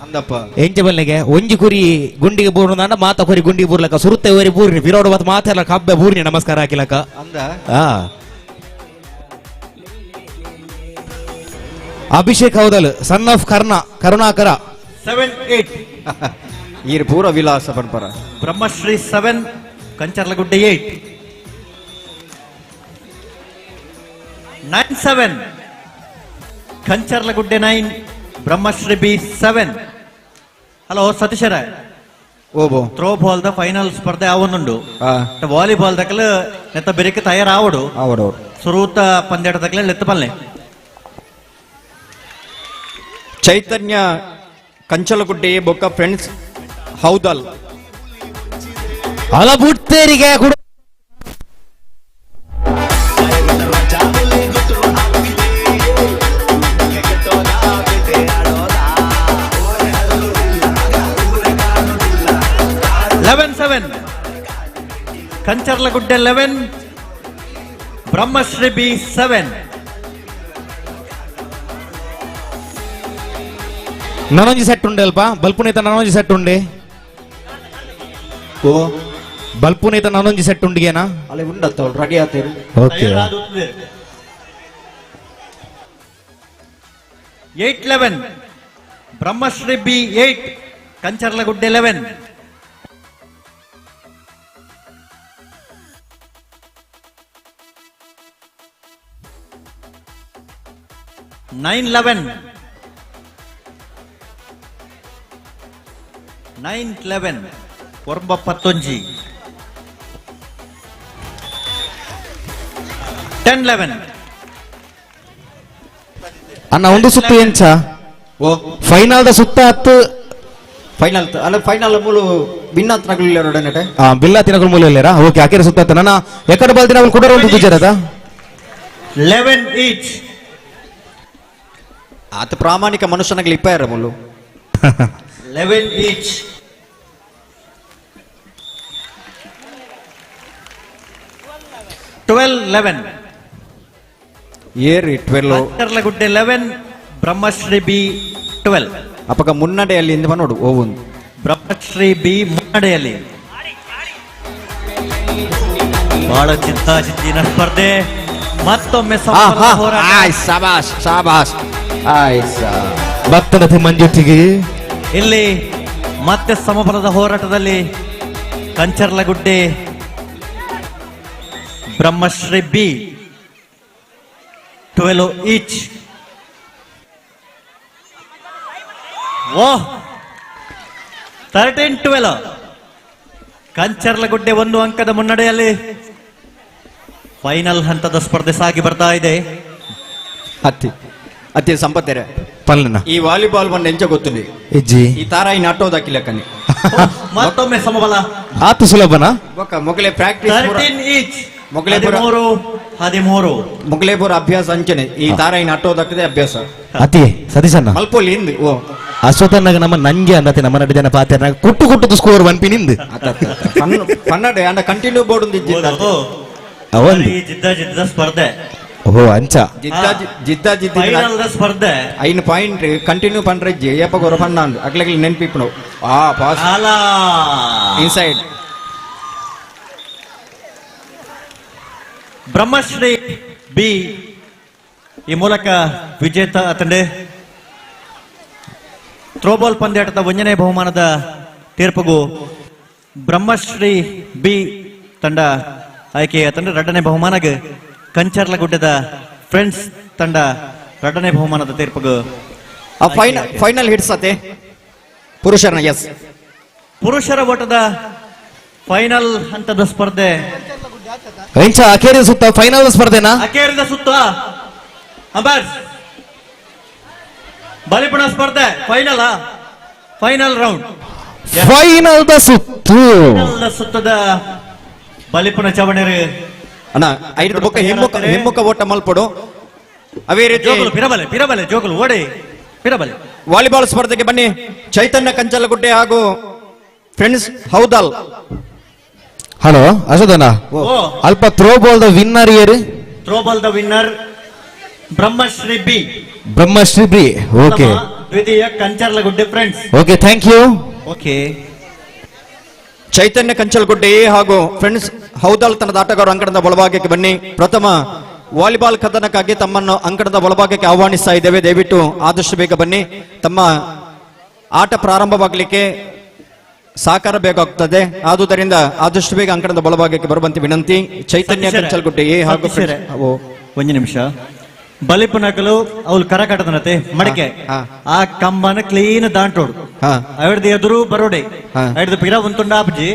ಅಂದಪ್ಪ ಎಂಚ ಬಲ್ಲೆಗೆ ಒಂಜಿ ಕುರಿ ಗುಂಡಿಗೆ ಬೂರ್ನ ಮಾತ ಕುರಿ ಗುಂಡಿಗೆ ಬೂರ್ಲಕ ಸುರುತ್ತೆ ಓರಿ ಬೂರ್ನಿ ಬಿರೋಡು ಮತ್ತ ಮಾತೆಲ್ಲ ಕಬ್ಬೆ ಬೂರ್ನಿ ನಮಸ್ಕಾರ ಹಾಕಿಲಕ ಅಂದ ಆ ಅಭಿಷೇಕ್ ಹೌದಲ್ ಸನ್ ಆಫ್ ಕರ್ಣ ಕರುಣಾಕರ 7-8 ಈರ್ ಪೂರ ವಿಲಾಸ ಪನ್ಪರ ಬ್ರಹ್ಮಶ್ರೀ 7 ಕಂಚರ್ಲಗುಡ್ಡೆ 8 9-7 ಕಂಚರ್ಲಗುಡ್ಡೆ 9 ಬ್ರಹ್ಮಶ್ರೀ ಬಿ 7 ಹಲೋ ಸತೀಶರ ಓಬೋ throw ball the final ಸ್ಪರ್ಧೆ ಆವೊಂದುಂಡು. ವಾಲಿಬಾಲ್ ದಕಲ ನೆತ್ತ ಬೆರಿಕೆ ತಯಾರಾವಡು ಆವಡು ಸುರೂತ ಪಂದ್ಯಾಟ ದಕಲ ಲೆತ್ತ ಪಲ್ಲೆ. ಚೈತನ್ಯ ಕಂಚಲಗುಡ್ಡೆ ಬೊಕ್ಕ ಫ್ರೆಂಡ್ಸ್ ಹೌದಲ್ ಅಲ ಬುಟ್ಟೇರಿಗೆ ಕೂಡ eleven seven Kancharlagudde 11 Brahmashri B 7. ನನೊಂಜಿ set ಉಂಡೆ ಅಲ್ಪ ಬಲ್ಪುನೇತ ನನೊಂಜಿ ಸೆಟ್ ಉಂಡೆ. ಓ ಬಲ್ಪುನೇತ ನನೊಂಜಿ ಸೆಟ್ ಉಂಡಿಗೆನಾ ಅಲ್ಲಿ ಉಂಡತ್ತ ready ಆತೇರು. Okay 8 11 Brahmashri B 8 Kancharlagudde 11. 9 11 9 11 ಒರ್ಬ ಪತ್ತೊಂಜಿ 10 11. ಅಣ್ಣ ಒಂದು ಸುತ್ತು ಎಂಚ ಓ ಫೈನಲ್ the ಸುತ್ತ ಹತ್ತು ಫೈನಲ್ ಅಲ್ಲ ಫೈನಲ್ ಮೂಲು ಬಿನ್ನಾತ್ ನಗಲು ಬಿಲ್ಲ ತಿನಗಳು ಮೂಲ ಇಲ್ಲೇರಾ. ಓಕೆ ಆಕೆರೆ ಸುತ್ತ ನನ್ನ ಎಕಡೆ ಬಲ್ದಿನ ಅವಳು ಕುಡರ ಒಂದು ಗುಜರದ 11 ಈಚ್. ಆತ ಪ್ರಾಮಾಣಿಕ ಮನುಷ್ಯನಾಗಲಿ ಇಪ್ಪಾರ ಮುಲ್ಲು 11 ಈಚ್. 12 11 ಏರಿ 12 ಕಂಚರ್ಲಗುಡ್ಡೆ 11 ಬ್ರಹ್ಮಶ್ರೀ ಬಿ 12. ಅಪಕ ಮುನ್ನಡೆಯಲ್ಲಿ ಇಂದ ನೋಡು ಓ ಒಂದು ಬ್ರಹ್ಮಶ್ರೀ ಬಿ ಮುನ್ನಡೆಯಲ್ಲಿ. ಬಹಳ ಚಿತ್ತಾಚಿತ್ತಿನ ಸ್ಪರ್ಧೆ ಮತ್ತೊಮ್ಮೆ ಹೋರಾಟ. ಶಾಬಾಷ್ ಶಾಬಾಷ್ ಭಕ್ತನತೆ ಮಂಜುಟ್ಟಿಗೆ ಇಲ್ಲಿ ಮತ್ತೆ ಸಮಬಲದ ಹೋರಾಟದಲ್ಲಿ ಕಂಚರ್ಲಗುಡ್ಡೆ ಬ್ರಹ್ಮಶ್ರೀ B 12 each. ಓ 13 12 ಕಂಚರ್ಲಗುಡ್ಡೆ 1 ಅಂಕದ ಮುನ್ನಡೆಯಲ್ಲಿ ಫೈನಲ್ ಹಂತದ ಸ್ಪರ್ಧೆ ಸಾಗಿ ಬರ್ತಾ ಇದೆ. ಅತ್ತಿ ಅತಿ ಸಂಪತ್ತೆರೆ ಪಲ್ಲನ ಈ ವಾಲಿಬಾಲ್ ಬಂದು ಎಂಚ ಗೊತ್ತಿಲ್ಲ ಇಜ್ಜಿ ಈ ತಾರಾಯಿ ನಾಟೋದಾಕಿಲ್ಲ ಕಣ್ಣಿ. ಮತ್ತೊಮ್ಮೆ ಸಮಬಲ ಆತು ಸುಲಭನ ಮೊಗಲೇ ಪ್ರಾಕ್ಟೀಸ್ 13 ಈಚ್. ಮೊಗಲೇ 13 13 ಮೊಗಲೇಪುರ ಅಭ್ಯಾಸ ಅಂಚನೆ ಈ ತಾರಾಯಿ ನಾಟೋದಾಕದೆ ಅಭ್ಯಾಸ. ಅತಿ ಸತೀಶಣ್ಣ ಮಲ್ಪೋಲಿ ಹಿಂದ್ ಓ ಅಶ್ವಥನ್ನಾಗ ನಮ್ಮ ನಂಗೆ ಅನ್ನತೆ ನಮ್ಮ ನಡು ಜನ ಪಾತ್ರ ಕುಟ್ಟು ಕುಟ್ಟು ಸ್ಕೋರ್ ಒನ್ ಪಿನಿಂದ ಕನ್ನಡ ಅಂಡ ಕಂಟಿನ್ಯೂ ಬೋರ್ಡ್ ಜಿದ್ದ ಜಿದ್ದ ಸ್ಪರ್ಧೆ. ಓ ಅಂಚ ಜಿದ್ದ ಜಿದ್ದ ಜಿದ್ದ ಫೈನಲ್ ಸ್ಪರ್ಧೆ ಐನು ಪಾಯಿಂಟ್ ಕಂಟಿನ್ಯೂ ಪಂಡ್ರೆಜ್ಜಿ ಏಪ ಗೊರ ಪಣ್ಣಾಂಡ್ ಅಗ್ಲಗ್ಲಿ ನೆನ್ಪಿಪ್ಪನು ಆ ಪಾಸ್ ಇನ್ಸೈಡ್. ಬ್ರಹ್ಮಶ್ರೀ B ಈ ಮೂಲಕ ವಿಜೇತ ಅತಂಡೆ. ಥ್ರೋಬಾಲ್ ಪಂದ್ಯಾಟದ ಒಂದನೇ ಬಹುಮಾನದ ತೀರ್ಪುಗೂ ಬ್ರಹ್ಮಶ್ರೀ ಬಿ ತಂಡ ಆಯ್ಕೆ ತಂಡ ಎರಡನೇ ಬಹುಮಾನಗೆ ಕಂಚರ್ಲಗುಡ್ಡದ ಫ್ರೆಂಡ್ಸ್ ತಂಡ ಎರಡನೇ ಬಹುಮಾನದ ತೀರ್ಪುಗೂ ಫೈನಲ್ ಹಿಟ್ಸ್ ಅತೆ ಪುರುಷರ ಎಸ್ ಪುರುಷರ ಓಟದ ಫೈನಲ್ ಹಂತದ ಸ್ಪರ್ಧೆ ಅಖೇರಿದ ಸುತ್ತ ಫೈನಲ್ ಸ್ಪರ್ಧೆನಾ ಅಖೇರಿದ ಸುತ್ತ ಅಂಬಾರ್ಸ್ ಬಲಿಪಣ ಸ್ಪರ್ಧೆ final final round final the ಸುತ್ತು ಸುತ್ತದ ಬಲಿಪುಣ ಚವಣರು ಅಣ್ಣ ಐದು ಬೊಕ್ಕ ಹಿಮ್ಮುಖ ಹಿಮ್ಮುಖ ಓಟ ಮಲ್ಪಡು. ಅವೇ ರೀತಿ ಜೋಗುಲು ಪಿರಬಲೆ ಪಿರಬಲೆ ಜೋಗುಲು ಓಡಿ ಪಿರಬಲೆ. ವಾಲಿಬಾಲ್ ಸ್ಪರ್ಧೆಗೆ ಬನ್ನಿ ಚೈತನ್ಯ ಕಂಚಲಗುಡ್ಡೆ ಹಾಗೂ ಫ್ರೆಂಡ್ಸ್ ಹೌದಲ್. ಹಲೋ ಅಶೋಧನ ಅಲ್ಪ throw ball the winner ಏರು throw ball the winner Brahmashri B. Brahmashri B okay. ದ್ವಿತೀಯ Kancharlagudde friends. Okay thank you. Okay Chaitanya Kanchalagudde ಹಾಗೂ ಫ್ರೆಂಡ್ಸ್ ಹೌದಾಲ್ ತಂಡದ ಆಟಗಾರರು ಅಂಕಣದ ಒಳಭಾಗಕ್ಕೆ ಬನ್ನಿ. ಪ್ರಥಮ ವಾಲಿಬಾಲ್ ಕದನಕ್ಕಾಗಿ ತಮ್ಮನ್ನು ಅಂಕಣದ ಒಳಭಾಗಕ್ಕೆ ಆಹ್ವಾನಿಸ್ತಾ ಇದ್ದೇವೆ. ದಯವಿಟ್ಟು ಆದಷ್ಟು ಬೇಗ ಬನ್ನಿ. ತಮ್ಮ ಆಟ ಪ್ರಾರಂಭವಾಗಲಿಕ್ಕೆ ಸಹಕಾರ ಬೇಕಾಗ್ತದೆ. ಆದುದರಿಂದ ಆದಷ್ಟು ಬೇಗ ಅಂಕಣದ ಒಳಭಾಗಕ್ಕೆ ಬರುವಂತೆ ವಿನಂತಿ. ಚೈತನ್ಯ ಕಂಚಲಗುಡ್ಡೆ ಎ ಹಾಗೂ ಒಂದು ನಿಮಿಷ. ಬಲಿಪುನಕಲು ಅವ್ಲು ಕರಕಟದನತೆ ಮಡಿಕೆ ಆ ಕಂಬನ ಕ್ಲೀನ್ ದಾಂಟೋಡು ಅವಿಡ್ದು ಎದುರು ಬರೋಡೆ ಅವಿಡ್ದು ಪಿರ ಉಂತುಂಡ ಆಪಜಿ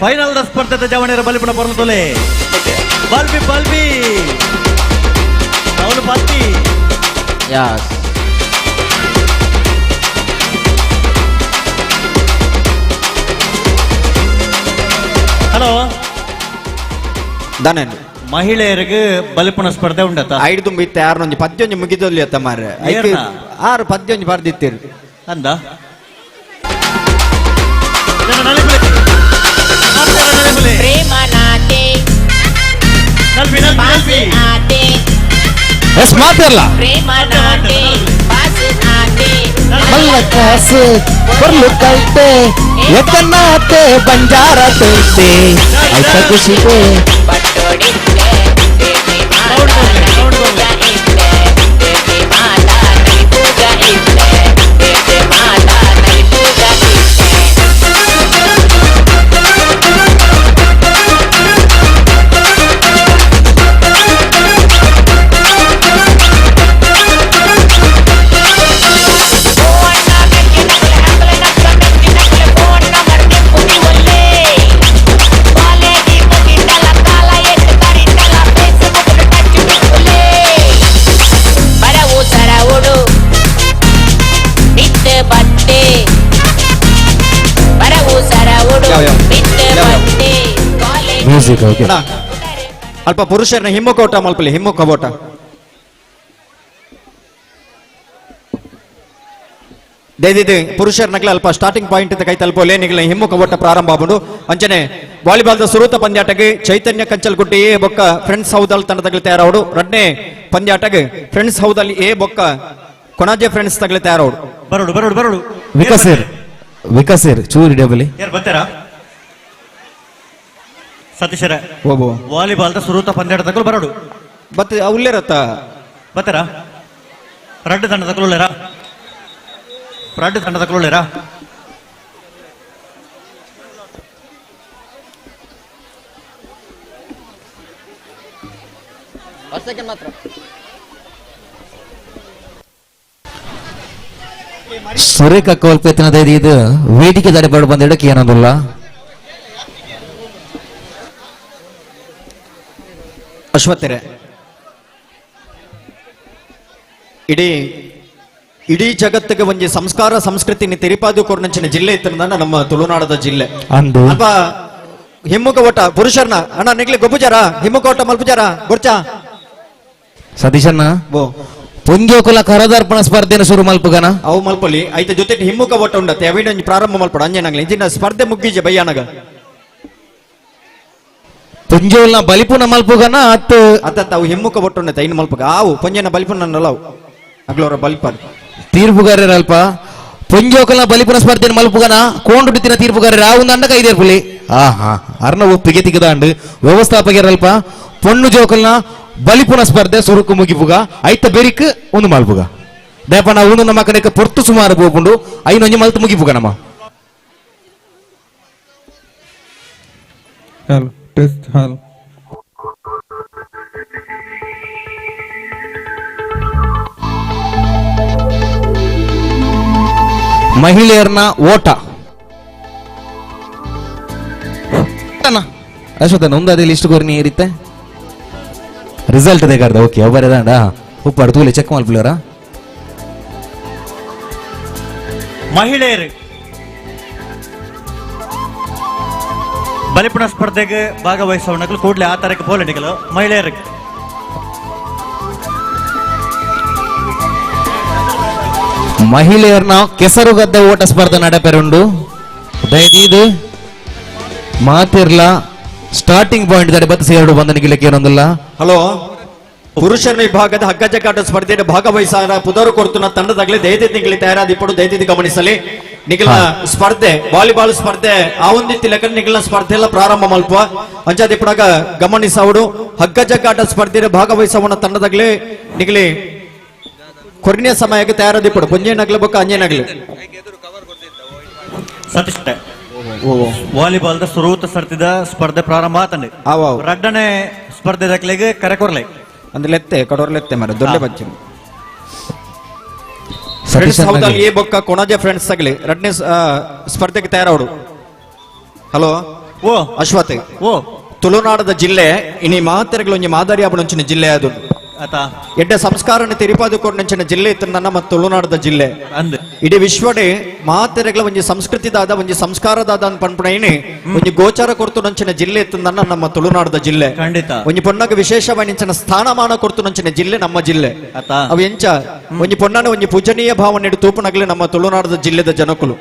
ಫೈನಲ್ the ಸ್ಪರ್ಧೆ ಜವಣಿಯರ ಬಲಿಪುನ ಪೊರ್ಲು ಬಲ್ಬಿ ಬಲ್ಬಿ ಅವನು ಪತ್ತಿ ಯಾಸ್ ಹಲೋ ದಾನೇನು ಮಹಿಳೆಯರಿಗೆ ಬಲಿಪುಣ ಸ್ಪರ್ಧೆ ಉಂಡತ ಐದು ತುಂಬಿತ್ತೆ ಆರು ಪದ್ಯೊಂಜಿ ಮುಗಿದಲ್ಲಿ ಅತ್ತ ಮಾರ್ರೆ ಆರು ಪದ್ಯೊಂಜಿ ಬರ್ದಿತ್ತೀರಿ ಅಂದ ಮಾತಾಡಲ್ಲ ಮಲ್ಲ ಕಾಸು ಕೊರ್ಲು ಕಲ್ತೆ ಎತ್ತನಾತೆ ಬಂಜಾರ ತೋರ್ತೆ ಐತ ಖುಷಿಗೆ ಮ್ಯೂಸಿಕ್ ಓಕೆ ಅಲ್ಪ ಪುರುಷರನ್ನ ಹಿಮ್ಮಕೋಟ ಮಲ್ಪಲಿ ಹಿಮ್ಮುಖ ಓಟ ದೇದಿದೆ ಪುರುಷರ ನಗಲ ಅಲ್ಪ ಸ್ಟಾರ್ಟಿಂಗ್ ಪಾಯಿಂಟ್ ಕೈ ತಲುಪೋಲೆ ನಿಗಲ ಹಿಮ್ಮುಖ ಓಟ ಪ್ರಾರಂಭ ಆಗುಂಡು. ಅಂಚನೆ ವಾಲಿಬಾಲ್ದ ಸುರೂತ ಪಂದ್ಯಾಟಗೆ ಚೈತನ್ಯ ಕಂಚಲ್ಗುಟ್ಟಿ ಎ ಬೊಕ್ಕ ಫ್ರೆಂಡ್ಸ್ ಹೌದಲ್ ತಂಡದಗಳು ತಯಾರಾವಡು. ರಡ್ನೇ ಪಂದ್ಯಾಟಗೆ ಫ್ರೆಂಡ್ಸ್ ಹೌದಲ್ ಎ ಬೊಕ್ಕ ಕೊಣಾಜೆ ಫ್ರೆಂಡ್ಸ್ ತಗಲಿ ತಯಾರಾವಡು. ಬರೋಡು ಬರೋಡು ಬರೋಡು ವಿಕಸಿರ್ ವಿಕಸಿರ್ ಚೂರಿ ಡಬಲಿ ಯಾರು ಬರ್ತಾರಾ ಸತೀಶರ ವಾಲಿಬಾಲ್ ಸುರೂತ ಪಂದ್ಯಾಟ ತಗೊಳ್ಳು ಬರೋಡು ಬತ್ತ ಉಲ್ಲೇರತ್ತ ಬರ್ತಾರ ರಡ್ಡು ತಂಡ ತಗೊಳ್ಳೇರಾ ರಡ್ಡು ತಂಡ ತಗೊಳ್ಳೇರಾ ಸುರೇಖ ಕೋಲ್ಪೆತ್ತಿನದ ಇದು ವೇದಿಕೆ ದಾರಿ ಬಡ ಬಂದಿಡಕ್ಕೆ ಏನಂದಿಲ್ಲ ಅಶ್ವತ್ಥರೆ ಇಡೀ ಇಡೀ ಜಗತ್ತಿಗೆ ಒಂಜಿ ಸಂಸ್ಕಾರ ಸಂಸ್ಕೃತಿನಿ ತೆರಿಪಾದು ಕೊರ್ನಂಚಿನ ಜಿಲ್ಲೆ ಇತ್ತಂದ ನಮ್ಮ ತುಳುನಾಡದ ಜಿಲ್ಲೆ ಅಂದು ಅಲ್ಪ ಹಿಮ್ಮುಖ ಓಟ ಪುರುಷರ್ನ ಅಣ್ಣ ನಿಗ್ಲಿ ಗೊಬ್ಬುಜಾರ ಹಿಮ್ಮುಖ ಓಟ ಮಲ್ಪುಜಾರ ಗೊರ್ಚಾ ಸತೀಶಣ್ಣ ಪೊಂಜೋಕುಲ ಕರದರ್ಪಣ ಸ್ಪರ್ಧೆನ ಶುರು ಮಲ್ಪುಗನ ಅವು ಮಲ್ಪಲಿ ಐತ ಜೊತೆ ಹಿಮ್ಮುಖ ಓಟ ಉಂಡತ್ತೆ ಅವಿನ ಪ್ರಾರಂಭ ಮಲ್ಪಡ ಅಂಜನಾಗ್ಲಿ ಇಂಜಿನ ಸ್ಪರ್ಧೆ ಮುಗ್ಗಿಜೆ ಬಯ್ಯಾನಗ ಪೊಂಜೋಲ್ನ ಬಲಿಪುನ ಮಲ್ಪುಗನ ಅತ್ ಅತ್ತ ಅವು ಹಿಮ್ಮುಖ ಒಟ್ಟುಂಡತ್ತೆ ಐನು ಮಲ್ಪುಗ ಆವು ಪೊಂಜನ ಬಲಿಪುನ ಅವು ಅಗ್ಲೋರ ಬಲಿಪರ್ ತೀರ್ಪುಗಾರರ ಅಲ್ಪ ಪೊಂಜೋಕಲ್ನ ಬಲಿಪುನ ಸ್ಪರ್ಧೆನ ಮಲ್ಪುಗನ ಕೋಂಡುಡಿತಿನ ತೀರ್ಪುಗಾರರ ಆ ಒಂದು ಅಂಡ ಕೈದೇರ್ಪುಲಿ ಆ ಹಾ ಅರ್ನ ಒಪ್ಪಿಗೆ ತಿಗದಾಂಡು ವ್ಯವಸ್ಥಾಪಕರಲ್ಪ ಪೊಣ್ಣು ಜೋಕಲ್ನ ಬಲಿಪುನ ಸ್ಪರ್ಧೆ ಸುರುಕು ಮುಗಿಪುಗ ಐತ ಬೆರಿಕ್ ಒಂದು ಮಲ್ಪುಗ ದೇಪ ನಾವು ಒಂದು ನಮ್ಮ ಕಡೆಗೆ ಪೊರ್ತು ಸುಮಾರು ಪೋಪುಂಡು ಐನೊಂಜಿ ಮಲ್ತು ಮುಗಿಪುಗ ನಮ್ಮ hello test hello ಮಹಿಳೆಯರ್ನ ಓಟ ಅಶ್ವಥ ಒಂದಾದ ಲಿಸ್ಟ್ ಕೊರ್ನಿ ಏರಿತ್ತೆ ರಿಸಲ್ಟ್ ದೇಗಾರ್ದ ಓಕೆ ಒಬ್ಬರೇ ಉಪ್ಪಾಡು ತೂಲೆ ಚೆಕ್ ಮಲ್ಪುಲರ ಮಹಿಳೆಯರು ಬಲಿಪುಣ ಸ್ಪರ್ಧೆಗೆ ಭಾಗವಹಿಸುವ ಕೂಡಲೇ ಆ ತಾರೀಕು ಪೋಲೆಂಡಿಗಲು ಮಹಿಳೆಯರಿಗೆ ಮಹಿಳೆಯರ್ನ ಕೆಸರುಗದ್ದೆ ಓಟ ಸ್ಪರ್ಧೆ ನಡೆಪೆರುಂಡು ದಯದೀದು ಮಾತಿರ್ಲ ಸ್ಟಾರ್ಟಿಂಗ್ ಪಾಯಿಂಟ್ ತಡೆ ಬತ್ತಿಸಿ ಎರಡು ಬಂಧನಿಗೆ ಏನೊಂದಿಲ್ಲ. ಹಲೋ ಪುರುಷರ ವಿಭಾಗದ ಹಗ್ಗ ಜಗ್ಗಾಟ ಸ್ಪರ್ಧೆಯ ಭಾಗವಹಿಸಾರ ಪುದರು ಕೊರ್ತುನ ತಂಡದಾಗಲಿ ದಯದಿದ್ದಿಗಲಿ ತಯಾರಾದಿಪ್ಪಡು ದಯದಿದ್ದು ಗಮನಿಸಲಿ. ನಿಗಲ ಸ್ಪರ್ಧೆ ವಾಲಿಬಾಲ್ ಸ್ಪರ್ಧೆ ಆ ಒಂದಿತ್ತಿ ಲೆಕ್ಕ ನಿಗಲ ಸ್ಪರ್ಧೆ ಎಲ್ಲ ಪ್ರಾರಂಭ ಮಲ್ಪ ಅಂಚಾದಿಪ್ಪಡಾಗ ಗಮನಿಸವಡು ಹಗ್ಗ ಜಗ್ಗಾಟ ಸ್ಪರ್ಧೆಯ ಭಾಗವಹಿಸವನ ತಂಡದಾಗಲಿ ನಿಗಲಿ ಕೊರಿನ ಸಮಯಕ್ಕೆ ತಯಾರಾದಿಪ್ಪಡು ಪೊಂಜೆ ನಗಲ ಬೊಕ್ಕ ಅಂಜೆ ನಗಲಿ. ಸತೀಶ್ ವಾಲಿಬಾಲ್ the ಸುರೂತ ಸರ್ತಿದ ಸ್ಪರ್ಧೆ ಪ್ರಾರಂಭ ಆತಂಡೆ. ರಡ್ಡನೆ ಸ್ಪರ್ಧೆ ದಾಖಲೆಗೆ ಕರೆ ಕೊರ್ಲೆ ಅಂದ್ರೆ ಲೆತ್ತೆ ಕಡೋರ್ ಲೆತ್ತೆ ಮರ ದೊಡ್ಡ ಬಚ್ಚಿ ಫ್ರೆಂಡ್ಸ್ ಹೌದಲ್ಲ ಏ ಬೊಕ್ಕ ಕೊಣಾಜೆ ಫ್ರೆಂಡ್ಸ್ ಆಗಲಿ ರಡ್ಡನೆ ಸ್ಪರ್ಧೆಗೆ ತಯಾರಾವಡು. ಹಲೋ ಓ ಅಶ್ವಥ್ ಓ ತುಳುನಾಡದ ಜಿಲ್ಲೆ ಇನಿ ಮಾತೆರೆಗಳು ಒಂಜಿ ಮಾದರಿ ಆಪುನಂಚಿನ ಜಿಲ್ಲೆ ಅದು. ಎಡ್ಡೆ ಸಂಸ್ಕಾರನ ತೆರಿಪಾದುಕೊಂಡಂಚಿನ ಜಿಲ್ಲೆ ಇತ್ತು ನಮ್ಮ ತುಳುನಾಡದ ಜಿಲ್ಲೆ. ಇಡೀ ವಿಶ್ವಡೆ ಮಾತೆರೆಗಳ ಒಂಜಿ ಸಂಸ್ಕೃತಿದಾದ ಒಂಜಿ ಸಂಸ್ಕಾರದಾದ ಪನ್ಪುಣೈನಿ ಒಂಜಿ ಗೋಚಾರ ಕೊರ್ತುನಂಚಿನ ಜಿಲ್ಲೆ ಇತ್ತು ನಮ್ಮ ತುಳುನಾಡದ ಜಿಲ್ಲೆ. ಖಂಡಿತ ಒಂಜಿ ಪೊನ್ನಗ ವಿಶೇಷವಾಯಿನ ಸ್ಥಾನಮಾನ ಕೊರ್ತುನಂಚಿನ ಜಿಲ್ಲೆ ನಮ್ಮ ಜಿಲ್ಲೆ. ಅವು ಎಂಚ ಒಂಜಿ ಪೊನ್ನನ ಒಂಜಿ ಪೂಜನೀಯ ಭಾವನೆ ತೂಪುನಗಲೆ ನಮ್ಮ ತುಳುನಾಡದ ಜಿಲ್ಲೆದ ಜನಕುಲು.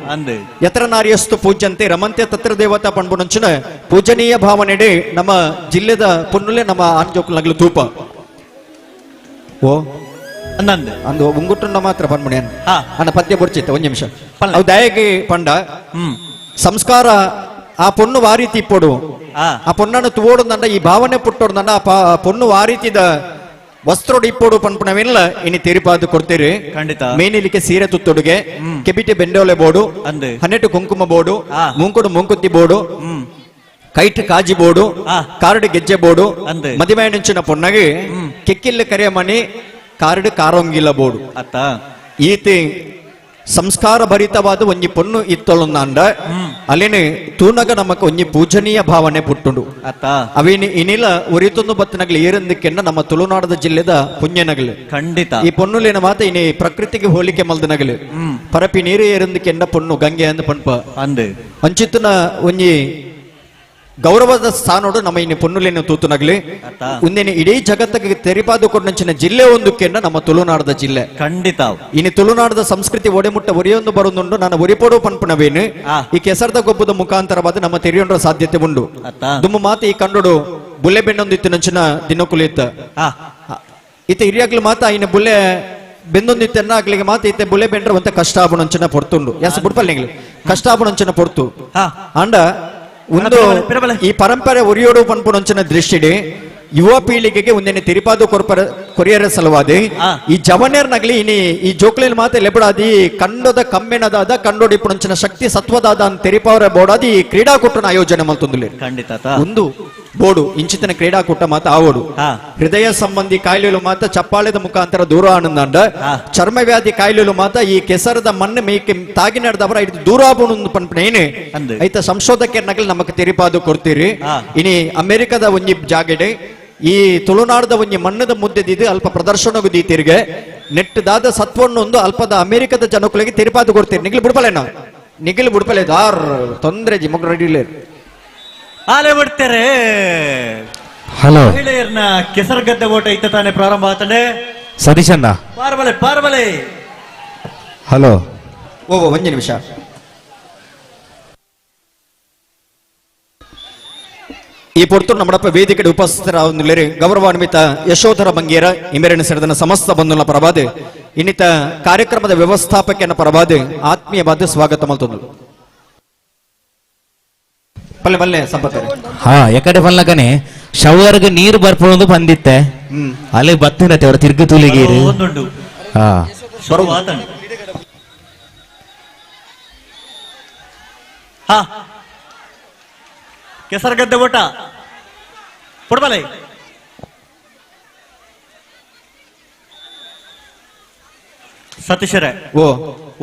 ಯತ್ರ ನಾರಿಯಸ್ತು ಪೂಜ್ಯಂತೆ ರಮಂತೆ ತತ್ರ ದೇವತಾ ಪನ್ಪುನಂಚಿನ ಪೂಜನೀಯ ಭಾವನೆಡೆ ನಮ್ಮ ಜಿಲ್ಲೆದ ಪೊನ್ನುಲೆ ನಮ್ಮ ಆಂಜೋಕುಲಗಲು ತೂಪ. ಓ ಅಂದು ಉಂಗುಟ್ಟುಂಡ ಮಾತ್ರ ಪನ್ಮುಣಿ ಅನ್ನ ಪದ್ಯ ಬುಡ್ಚಿತ್ತ ಒಂದ್ ನಿಮಿಷ. ಅವು ದಯಗೆ ಪಂಡ ಸಂಸ್ಕಾರ ಆ ಪೊಣ್ಣು ವಾರೀತಿ ಇಪ್ಪೊಡು ಆ ಪೊಣ್ಣನ್ನು ತುವೋಡುಂದಂಡ ಈ ಭಾವನೆ ಪುಟ್ಟೋಡುಂದಂಡ ಆ ಪೊಣ್ಣು ವಾರೀತಿದ ವಸ್ತ್ರೋಡು ಇಪ್ಪೊಡು ಪನ್ಪುಣವೆಲ್ಲ ಇನಿ ತೆರಿಪಾದು ಕೊಡ್ತೀರಿ. ಖಂಡಿತ ಮೇನಿಲಿಕ್ಕೆ ಸೀರೆ ತುತ್ತೊಡುಗೆ ಕೆಬಿಟೆ ಬೆಂಡೋಲೆ ಬೋಡು ಹನ್ನೆಟ್ಟು ಕುಂಕುಮ ಬೋಡು ಮುಂಕುಡು ಮುಂಕುತ್ತಿ ಬೋಡು ಕೈಟ್ ಕಾಜಿ ಬೋಡು ಕಾರಡು ಗೆಜ್ಜೆ ಬೋಡು ಮದಿಮೆ ಪೊಣ್ಣಗೆ ಕೆಕ್ಕಿಲ್ಲ ಕರೆಯಮಣಿ ಕಾರಡು ಕಾರೋಂಗಿಲ್ಲ ಬೋಡು. ಈತಿ ಸಂಸ್ಕಾರ ಭರಿತವಾದ ಒಂಜಿ ಪೊಣ್ಣು ಇತ್ತೊಳಂದಾಂಡ ಅಲ್ಲಿನ ತೂನಗ ನಮಕ್ ಒಂಜಿ ಪೂಜನೀಯ ಭಾವನೆ ಪುಟ್ಟುಂಡು. ಅವೇನಿ ಇನಿಲ ಒರಿತೊಂದು ಬತ್ತನಗಲಿ ಏರಂದಕ್ಕೆನ್ನ ನಮ್ಮ ತುಳುನಾಡದ ಜಿಲ್ಲೆದ ಪುಣ್ಯನಗಲಿ. ಖಂಡಿತ ಈ ಪೊನ್ನುಲೇನ ಮಾತ ಇನಿ ಪ್ರಕೃತಿಗೆ ಹೋಲಿಕೆ ಮಲ್ದನಗಲಿ. ಪರಪಿ ನೀರು ಏರಂದಕ್ಕೆನ್ನ ಪೊಣ್ಣು ಗಂಗೆ ಅಂದ ಪನ್ಪ ಅಂದು ಅಂಚಿತ್ತನ ಒಂಜಿ ಗೌರವದ ಸ್ಥಾನೋಡು ನಮ್ಮ ಇನ್ನು ಪೊನ್ನುಲೇನು ತೂತುನಗಲಿ. ಒಂದೇನೆ ಇಡೀ ಜಗತ್ತಿಗೆ ತೆರಿಪಾದು ಕೊಂಡಂಚಿನ ಜಿಲ್ಲೆ ಒಂದಕ್ಕೆನ್ನ ನಮ್ಮ ತುಳುನಾಡದ ಜಿಲ್ಲೆ. ಖಂಡಿತ ಇನ್ನು ತುಳುನಾಡದ ಸಂಸ್ಕೃತಿ ಒಡೆಮುಟ್ಟ ಒರಿಯೊಂದು ಬರುದುಂಡು ನಾನು ಒರಿಪೋಡು ಪನ್ಪುಣವೇನು ಈ ಕೆಸರದ ಗೊಬ್ಬದ ಮುಖಾಂತರವಾದ ನಮ್ಮ ತೆರಿಯೊಂಡ್ರ ಸಾಧ್ಯತೆ ಉಂಡು. ದುಮ್ಮ ಮಾತು ಈ ಕಂಡುಡು ಬುಲ್ಲೆ ಬೆಣ್ಣೊಂದಿತ್ತಿನಂಚಿನ ದಿನಕುಲಿತ್ತ ಇತ್ತ ಹಿರಿಯಾಗ್ಲು ಮಾತ ಇನ್ನು ಬುಲ್ಲೆ ಬೆಂದೊಂದಿತ್ತೆನ್ನ ಆಗ್ಲಿಗೆ ಮಾತು ಇತ್ತೆ ಬುಲ್ಲೆ ಬೆಂಡ್ರ ಒಂತ ಕಷ್ಟ ಆಪುಣಂಚಿನ ಪೊರ್ತುಂಡು. ಎಸ್ ಬುಡ್ಪಲ್ ಕಷ್ಟ ಆಪುಣಂಚಿನ ಪೊರ್ತು ಅಂಡ ಒಂದು ಈ ಪರಂಪರೆ ಒರಿಯೋಡು ಪನ್ಪುನಂಚಿನ ದೃಷ್ಟಿಡೆ ಯುವ ಪೀಳಿಗೆಗೆ ಒಂದೇನೆ ತಿರಿಪಾದು ಕೊರ್ಪರ ಕೊರಿಯರ ಸಲುವಾದಿ ಈ ಜವನೇರ್ನಗ್ಲಿ ಇನಿ ಈ ಜೋಕ್ಲೇನ್ ಮಾತೆ ಲೆಬಡಾದಿ ಕಂಡದ ಕಮ್ಮೆಣದಾದ ಕಂಡೋಡಿಪುಣಂಚಿನ ಶಕ್ತಿ ಸತ್ವದಾದ ಅಂತ ತೆರಿಪಾವರ ಬೋಡಾದಿ ಈ ಕ್ರೀಡಾಕೂಟನ ಆಯೋಜನೆ ಮಲ್ತೊಂದುಲೆ. ಖಂಡಿತ ಒಂದು ಬೋಡು ಇಂಚಿತನ ಕ್ರೀಡಾಕೂಟ ಮಾತ ಆವೋಡು. ಹೃದಯ ಸಂಬಂಧಿ ಕಾಯಿಲೆಲು ಮಾತ ಚಪ್ಪಾಳೆದ ಮುಖಾಂತರ ದೂರ ಆನಂದಾಂಡ ಚರ್ಮ ವ್ಯಾಧಿ ಕಾಯಿಲೆಲು ಮಾತ ಈ ಕೆಸರದ ಮಣ್ಣು ಮೇಕೆ ತಾಗಿ ನಡೆದವರ ಇದು ದೂರ ಆಪುಣು ಪನ್ಪುಣೇನೆ ಐತ ಸಂಶೋಧಕರ್ನಗಲಿ ನಮಕ್ ತೆರಿಪಾದು ಕೊಡ್ತೀರಿ. ಇನಿ ಅಮೆರಿಕದ ಒಂಜಿ ಜಾಗೆಡೆ ಈ ತುಳುನಾಡದ ಒಂಜಿ ಮಣ್ಣದ ಮುದ್ದೆದಿದ್ದು ಅಲ್ಪ ಪ್ರದರ್ಶನಗೂ ದೀತಿರ್ಗೆ ನೆಟ್ಟದಾದ ಸತ್ವಣ್ಣೊಂದು ಅಲ್ಪದ ಅಮೆರಿಕದ ಜನಕುಲಿಗೆ ತೆರಿಪಾದು ಕೊಡ್ತೀರಿ. ನಿಗಿಲ್ ಬುಡ್ಪಲೇನ ನಿಗಿಲ್ ಬುಡ್ಪಲೆ ದಾರ್ ತೊಂದರೆ ಜಿ ಮಗ ರೆಡಿ ಆಲೆ ಬಿಡ್ತಾರೆ. ಹಲೋ ಮಹಿಳೆಯರ್ನ ಕೆಸರುಗದ್ದೆ ಓಟ ಇತ್ತ ತಾನೆ ಪ್ರಾರಂಭ ಆತಂಡೆ. ಸತೀಶಣ್ಣ ಪಾರ್ಬಲೆ ಪಾರ್ಬಲೆ. ಹಲೋ ಓ ಒಂದು ನಿಮಿಷ. ಈ ಪೊರ್ತು ನಮ್ಮಡಪ್ಪ ವೇದಿಕೆ ಉಪಸ್ಥಿತರಾದ ಗೌರವಾನ್ವಿತ ಯಶೋಧರ ಬಂಗೇರ ಇಮೆರಣ ಸೇರಿದ ಸಮಸ್ತ ಬಂಧುಗಳ ಪರವಾದ ಇನ್ನಿತ ಕಾರ್ಯಕ್ರಮದ ವ್ಯವಸ್ಥಾಪಕನ ಪರವಾದ ಆತ್ಮೀಯವಾದ ಸ್ವಾಗತ ಮಲ್ತೊಂದು. ಪಲ್ಲೆ ಪಲ್ಲೆ ಸಂಪತ್. ಹಾ ಎಕಡೆ ಪಲ್ಲಕನೆ ಶವರ್ಗ್ ನೀರು ಬರ್ಪೊಂದು ಬಂದಿತ್ತೆ ಅಲ್ಲಿ ಬತ್ತಿನತೆ ಅವರ ತಿರ್ಗು ತುಲಿಗೀರು. ಹಾ ಕೆಸರುಗದ್ದೆ ಓಟ ಪುಡ್ಬಲೆ. ಸತೀಶರೇ ಓ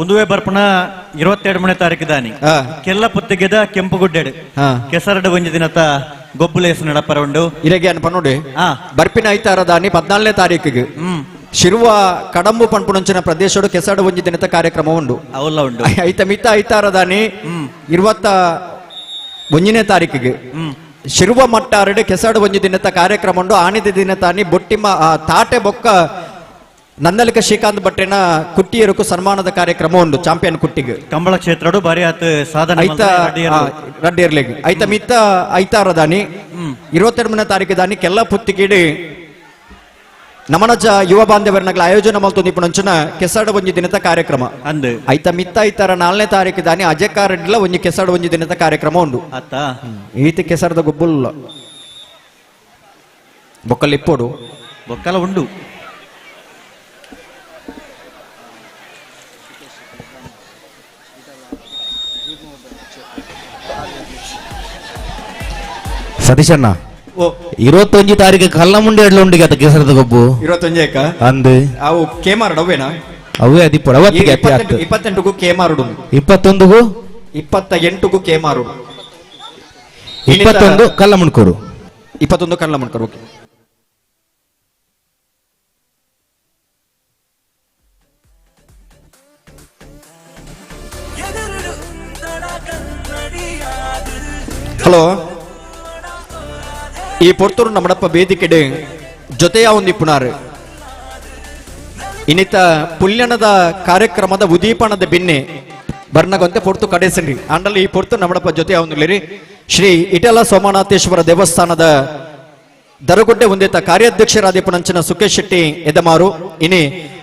ಒಂದುವೇ ಬರ್ಪಣ 22ನೇ ತಾರೀಕು ದಾನಿ ಕೆಲ್ಲ ಪುತ್ತಿಗೆದ ಕೆಂಪುಗುಡ್ಡೆಡು ಕೆಸರಡು ಒಂಜಿ ದಿನತ ಗೊಬ್ಬುಲೇಸು ನಡಪರ ಉಂಡು. ಇರಗೆ ಅನ್ಪ ನೋಡಿ ಬರ್ಪಿನ ಐತಾರ ದಾನಿ 14ನೇ ತಾರೀಕಿಗೆ ಶಿರುವ ಕಡಂಬು ಪನ್ಪುಣಂಚಿನ ಪ್ರದೇಶಡು ಕೆಸರಡು ಒಂಜಿ ದಿನದ ಕಾರ್ಯಕ್ರಮ ಉಂಡು. ಅವಲ್ಲ ಉಂಡು. ಐತ ಮಿತ್ತ ಐತಾರ ದಾನಿ 21ನೇ ತಾರೀಕಿಗೆ ಶಿರುವ ಮಟ್ಟಾರಡು ಕೆಸಡು ಒಂಜಿ ದಿನದ ಕಾರ್ಯಕ್ರಮ ಉಂಡು. ಆನಿದ ದಿನ ತಾನಿ ಬೊಟ್ಟಿಮ ತಾಟೆ ಬೊಕ್ಕ ನಂದಲಿಕ ಶ್ರೀಕಾಂತ್ ಭಟ್ರೆನ ಕುಟ್ಟಿಯರಕ್ಕೂ ಸನ್ಮಾನದ ಕಾರ್ಯಕ್ರಮ ಉಂಡು ಚಾಂಪಿಯನ್ ಕುಟ್ಟಿಗೆ. ಕಂಬಳ ಕ್ಷೇತ್ರಡು ಬಾರಿ ಆತ ಸಾಧನೆ ಐತ ರಡ್ಡಿಯರ್ಲೆಗ್ ಐತ ಮಿತ್ತ ಐತಾರ ದಾನಿ 22ನೇ ತಾರೀಕು ದಾನಿ ಕೆಲ್ಲ ಪುತ್ತಿಗೀಡಿ ನಮನಜ ಯುವ ಬಾಂಧವರನಗಳ ಆಯೋಜನೆ ಮಲ್ತೊಂದು ಇಪ್ಪುನಂಚಿನ ಕೆಸಡು ಒಂಜಿ ದಿನದ ಕಾರ್ಯಕ್ರಮ ಅಂದು. ಐತ ಮಿತ್ತ ಐತಾರ 4ನೇ ತಾರೀಕು ದಾನಿ ಅಜಕಾರಡ್ಲ ಒಂಜಿ ಕೆಸಡು ಒಂಜಿ ದಿನದ ಕಾರ್ಯಕ್ರಮ ಉಂಡು. ಈತ ಕೆಸರದ ಗೊಬ್ಬುಲ್ಲ ಬೊಕ್ಕಲ್ ಇಪ್ಪೋಡು ಬೊಕ್ಕಲ ಉಂಡು. ಸತೀಶಣ್ಣ 21 ತಾರೀಕು ಕಲ್ಲಮುಂಡಿ ಎಡ್ಲ ಉಂಡಿಗೆ ಅತ ಕೆಸರದ ಗೊಬ್ಬು 21 ಅಂದು ಅವು ಕೇಮಾರಡ್ ಅವೇನಾ ಅವೇ ಅದಿಪ್ಪಡು ಅವತ್ತಿಗೆ ಅತಿ ಆಗ್ತದೆ 28ಗೂ ಕೇಮಾರುಡು 21ಗೂ 28ಗೂ ಕೇಮಾರುಡು 21 ಕಲ್ಲಮುಂಡ್ಕೂರು 21 ಕಲ್ಲಮುಂಡ್ಕೂರು. ಓಕೆ ಹಲೋ ಈ ಪೊರ್ತೂರು ನಮ್ಮಡಪ್ಪ ವೇದಿಕೆಡೆ ಜೊತೆಯ ಒಂದು ಪುನಾರು ಇನ್ನಿತ ಪುಲ್ಯಣದ ಕಾರ್ಯಕ್ರಮದ ಉದೀಪಣದ ಬಿನ್ನೆ ಬರ್ನಗೊಂತೆ ಪೊರ್ತು ಕಡೆಸನ್ರಿ ಆಂಡಲ್ಲಿ ಈ ಪೊರ್ತು ನಮ್ಮಡಪ್ಪ ಜೊತೆಯ ಒಂದು ಶ್ರೀ ಇಟಲ ಸೋಮನಾಥೇಶ್ವರ ದೇವಸ್ಥಾನದ ದರಗುಡ್ಡೆ ಹೊಂದಿತ ಕಾರ್ಯಾಧ್ಯಕ್ಷರಾದ ಪುಣಂಚಿನ ಸುಖೇಶ್ ಶೆಟ್ಟಿ ಎದಮಾರು ಇನಿ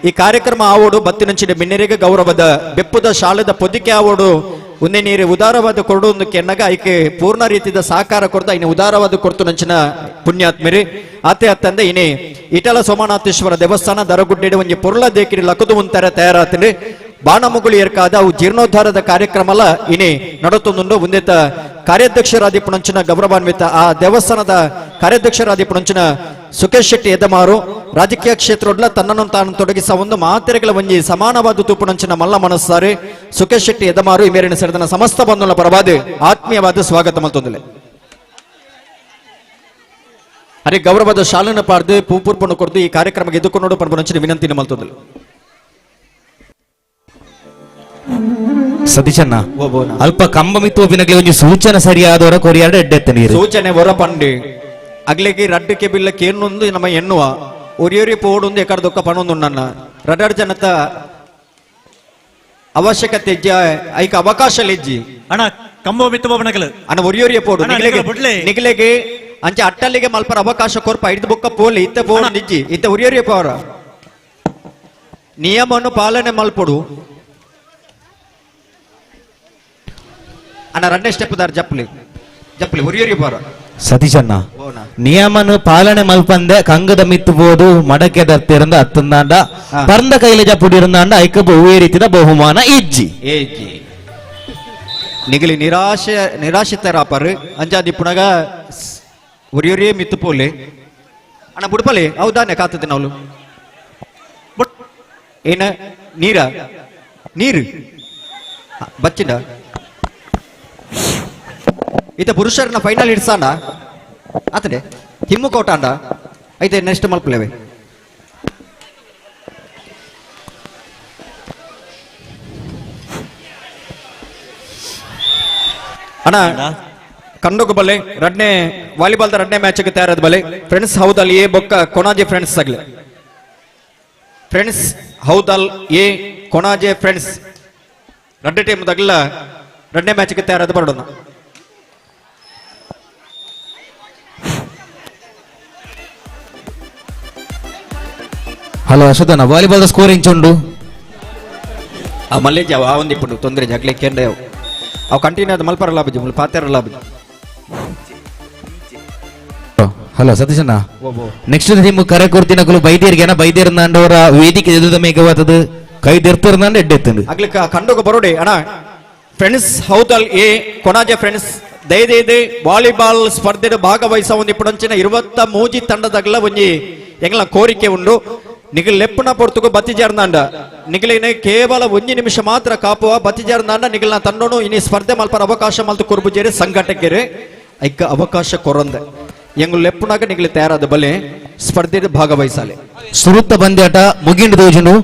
ಈ ಕಾರ್ಯಕ್ರಮ ಆವೋಡು ಬತ್ತಿನಂಚಿನ ಬಿನ್ನೆರಿಗೆ ಗೌರವದ ಬೆಪ್ಪುದ ಶಾಲೆದ ಪೊದಿಕೆ ಆವೋಡು ಒಂದೇ ನೀರು ಉದಾರವಾದ ಕೊರಡು ಒಂದು ಕೆನ್ನಗ ಐಕೆ ಪೂರ್ಣ ರೀತಿಯ ಸಹಕಾರ ಕೊಡ್ದ ಇನ್ನು ಉದಾರವಾದ ಕೊಡ್ತು ನಂಚಿನ ಪುಣ್ಯಾತ್ಮರಿ ಆತೆ ಅತ್ತಂದೆ ಇನಿ ಇಟಲ ಸೋಮನಾಥೇಶ್ವರ ದೇವಸ್ಥಾನ ದರಗುಡ್ಡೆ ಒಂಜಿ ಪೊರ್ಲ ದೇಕಿರಿ ಲಕದು ಉಂತಾರೆ ತಯಾರಾತಂದ್ರೆ ಬಾಣಮುಗುಳಿ ಏರ್ಕಾದ ಅವು ಜೀರ್ಣೋದ್ಧಾರದ ಕಾರ್ಯಕ್ರಮಲ ಇನಿ ನಡತೊಂದುಂಡು ಒಂದೇತ ಕಾರ್ಯಾಧ್ಯಕ್ಷರಾದಿ ಪುಣಂಚಿನ ಗೌರವಾನ್ವಿತ ಆ ದೇವಸ್ಥಾನದ ಕಾರ್ಯಾಧ್ಯಕ್ಷರಾದಿ ಪುಣಂಚಿನ ಸುಖೇಶ್ ಶೆಟ್ಟಿ ಎದಮಾರು ರಾಜಕೀಯ ಕ್ಷೇತ್ರೊಡ್ಲ ತನ್ನನ್ನು ತಾನು ತೊಡಗಿಸ ಒಂದು ಮಾತೆರೆಗಳ ಒಂಜಿ ಸಮಾನವಾದ ತೂಪುಣಂಚಿನ ಮಲ್ಲ ಮನಸ್ಸಾರಿ ಸುಖೇಶ್ ಶೆಟ್ಟಿ ಎದಮಾರು ಈ ಮೇರಿನ ಸೇರಿದ ಸಮಸ್ತ ಬಂಧುಗಳ ಪರವಾದ ಆತ್ಮೀಯವಾದ ಸ್ವಾಗತ ಮಲ್ತೊಂದಿಲ್ಲ. ಅರೆ ಗೌರವದ ಶಾಲನ ಪಾರ್ದು ಪೂಪೂರ್ಪಣು ಕೊಡ್ದು ಈ ಕಾರ್ಯಕ್ರಮಕ್ಕೆ ಎದುಕೊಂಡು ಪರ್ಪುಣಂಚಿನ ವಿನಂತಿನ ಮಲ್ತೊಂದಿಲ್ಲ. ಸತೀಶಣ್ಣ ಅಲ್ಪ ಕಂಬ ಮಿತ್ತು ಒಂಜಿ ಸೂಚನೆ ಸರಿಯಾದವರ ಕೊರಿಯಾಡ ಎಡ್ಡೆತ್ತ ನೀರು ಸೂಚನೆ ಹೊರ ಪಂಡಿ ಅಗ್ಲಿಗೆ ರಡ್ಡಕ್ಕೆ ಬಿಲ್ಲಕ್ಕೆ ಎನ್ನೊಂದು ನಮ್ಮ ಎನ್ನುವ ಒರಿಯೊರಿ ಪೋಡೊಂದು ಎಕಡದೊಕ್ಕ ಪಣೊಂದು ನನ್ನ ರಡರ್ ಜನತ ಅವಶ್ಯಕತೆ ಇಜ್ಜಿ ಐಕ ಅವಕಾಶ ಇಜ್ಜಿ ಅಣ್ಣ ಕಂಬ ಮಿತ್ತು ಬನಕಲು ಅಣ್ಣ ಒರಿಯೊರಿಯ ಪೋಡು ನಿಗಲೆಗೆ ಅಂಚೆ ಅಟ್ಟಲ್ಲಿಗೆ ಮಲ್ಪರ ಅವಕಾಶ ಕೊರ್ಪ ಐದು ಬೊಕ್ಕ ಪೋಲಿ ಇತ್ತ ಪೋಡು ನಿಜ್ಜಿ ಇತ್ತ ಒರಿಯೊರಿಯ ಪೋರ ನಿಯಮವನ್ನು ಪಾಲನೆ ಮಲ್ಪೊಡು ಅಣ್ಣ ರಡ್ಡೆ ಸ್ಟೆಪ್ ದಾರ್ ಜಪ್ಲಿ ಜಪ್ಲಿ ಒರಿಯೊರಿ ಪೋರ ಸತೀಶಣ್ಣ ನಿಯಮನು ಪಾಲನೆ ಮಲ್ಪಂದೆ ಕಂಗದ ಮಿತ್ತು ಬೋದು ಮಡಕೆ ದರ್ತಿರಂದ ಅತ್ತಂದಾಂಡ ಪರಂದ ಕೈಲ ಜಪುಡಿರಂದಾಂಡ ಐಕ ಬಹುವೇ ರೀತಿಯ ಬಹುಮಾನ ಇಜ್ಜಿ ಏಜ್ಜಿ ನಿಗಲಿ ನಿರಾಶೆ ನಿರಾಶಿತರಾಪರು ಅಂಜಾದಿ ಪುನಗ ಒರಿಯೊರಿಯೇ ಮಿತ್ತು ಪೋಲೆ ಅಣ್ಣ ಬುಡ್ಪಲೆ ಹೌದಾನೆ ಕಾತದೆ ನಾವು ಏನ ನೀರ ನೀರು ಬಚ್ಚಿನ ಈತ ಪುರುಷರನ್ನ ಫೈನಲ್ ಇಡ್ಸಾನ ಆತಡೆ ಹಿಮ್ಮು ಕೋಟಾಂಡ ಐತೆ ನೆಕ್ಸ್ಟ್ ಮಲ್ಪಲೇವೆ ಅಣ್ಣ ಕಂಡೋಗ ಬಲ್ಲೆ ರಡ್ನೆ ವಾಲಿಬಾಲ್ ರಡ್ನೆ ಮ್ಯಾಚ್ಗೆ ತಯಾರಾದ ಬಲ್ಲೆ ಫ್ರೆಂಡ್ಸ್ ಹೌದಲ್ ಎ ಬೊಕ್ಕ ಕೊಣಾಜೆ ಫ್ರೆಂಡ್ಸ್ ಆಗಲಿ ಫ್ರೆಂಡ್ಸ್ ಹೌದಲ್ ಎ ಕೊಣಾಜೆ ಫ್ರೆಂಡ್ಸ್ ರಡ್ಡೆ ಟೀಮ್ ತಗಲ ರಡ್ನೆ ಮ್ಯಾಚ್ಗೆ ತಯಾರಾದ ಬರೋಣ. ಹಲೋ ಅಶ್ವಥನ ವಾಲಿಬಾಲ್ ಸ್ಕೋರ್ ಇಂಚುಂಡು ಆ ಮಲ್ಲೇಜ್ ಆ ಒಂದು ಇಪ್ಪು ತೊಂದರೆ ಜಗ್ಲೆ ಕೇಂದ್ರ ಅವು ಕಂಟಿನ್ಯೂ ಅದು ಮಲ್ಪರಲ್ಲ ಬಜ್ಜಿ ಮುಲ್ ಪಾತೆರಲ್ಲ ಬಜ್ಜಿ. ಹಲೋ ಸತೀಶಣ್ಣ ನೆಕ್ಸ್ಟ್ ಟೀಮ್ ಕರೆ ಕೊರ್ತಿನಕುಲು ಬೈದೇರ್ಗೆನ ಬೈದೇರ್ನಾಂಡವರ ವೇದಿಕೆ ಎದುದ ಮೇಕವಾತದು ಕೈ ದೆರ್ತಿರ್ನಾಂಡ ಎಡ್ಡೆತ್ತಂಡು ಅಗ್ಲಿಕ್ಕ ಕಂಡೋಗ ಬರೋಡೆ ಅಣ್ಣ ಫ್ರೆಂಡ್ಸ್ ಹೌದಲ್ ಎ ಕೊಣಾಜೆ ಫ್ರೆಂಡ್ಸ್ ದಯದೇದೆ ವಾಲಿಬಾಲ್ ಸ್ಪರ್ಧೆ ಭಾಗವಹಿಸ ಒಂದು ಇಪ್ಪಡಂಚಿನ 23 ತಂಡದಾಗಲ ಒಂಜಿ ಎಂಗ್ಲ ಕೋರಿಕೆ ಉಂಡು ನಿಗಲ್ ಲೆಪ್ಪುನ ಪೊರ್ತುಗು ಬತ್ತಿಜಾರ್ನಾಂಡ ನಿಗಲಿನ ಕೇವಲ ಒಂಜಿ ನಿಮಿಷ ಮಾತ್ರ ಕಾಪುವ ಬತ್ತಿಜಾರ್ನಾಂಡ ನಿಗಲ್ನ ತಂಡೋನು ಇನಿ ಸ್ಪರ್ಧೆ ಮಲ್ಪರ ಅವಕಾಶ ಮಲ್ತು ಕುರ್ಬುಜೇರಿ ಸಂಘಟಕರು ಐಕ ಅವಕಾಶ ಕೊರಂದೆ ಎಂಗು ಲೆಪ್ಪುನಾಗ ನಿಗಲಿ ತಯಾರಾದ ಬಲೆ ಸ್ಪರ್ಧೆ ಭಾಗವಹಿಸಾಲೆ. ಸುರುತ್ತ ಪಂದ್ಯಾಟ ಮುಗಿಂಡು ದೋಜನು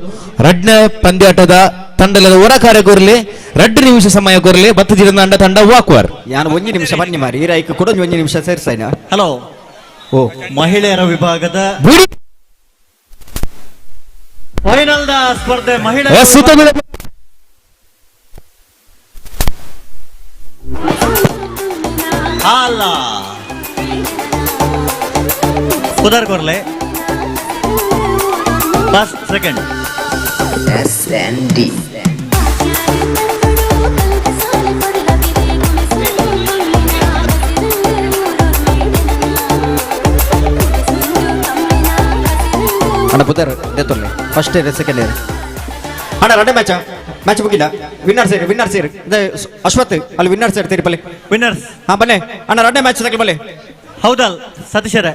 ರಡ್ನ ಪಂದ್ಯಾಟದ ತಂಡದ ಹೊರ ಕಾರ್ಯ ಕೊರ್ಲೆ 2 ನಿಮಿಷ ಸಮಯ ಕೊರ್ಲೆ ಬತ್ತಿಜಿರಂದಾಂಡ ತಂಡ ವಾಕ್ವಾರ್ ಯಾನು ಒಂಜಿ ನಿಮಿಷ ಬನ್ನಿ ಮಾರಿ ಈರ ಐಕ ಕೂಡ ಒಂಜಿ ನಿಮಿಷ ಸೇರ್ಸೈನ. ಹಲೋ ಓ ಮಹಿಳೆಯರ ವಿಭಾಗದ ಫೈನಲ್ the ಸ್ಪರ್ಧೆ ಮಹಿಳೆ ಅಲ್ಲ ಉದಾರ್ ಕೊರ್ಲೆ first second SND. ಅಣ್ಣ ಪುದರ್ ದೇತೊಲ್ಲೆ first year second year ಅಣ್ಣ ರಡ್ಡೆ ಮ್ಯಾಚ್ ಮ್ಯಾಚ್ ಮುಗಿಲ್ಲ ವಿನ್ನರ್ ಸೇರಿ ವಿನ್ನರ್ ಸೇರಿ ಅಶ್ವಥ್ ಅಲ್ಲಿ ವಿನ್ನರ್ ಸೇರಿ ತಿರುಪಲ್ಲಿ ವಿನ್ನರ್ಸ್ ಹಾ ಬನ್ನಿ ಅಣ್ಣ ರಡ್ಡೆ ಮ್ಯಾಚ್ ತಗಲಿ ಬಲ್ಲೆ. ಹೌದಲ್ ಸತೀಶರೇ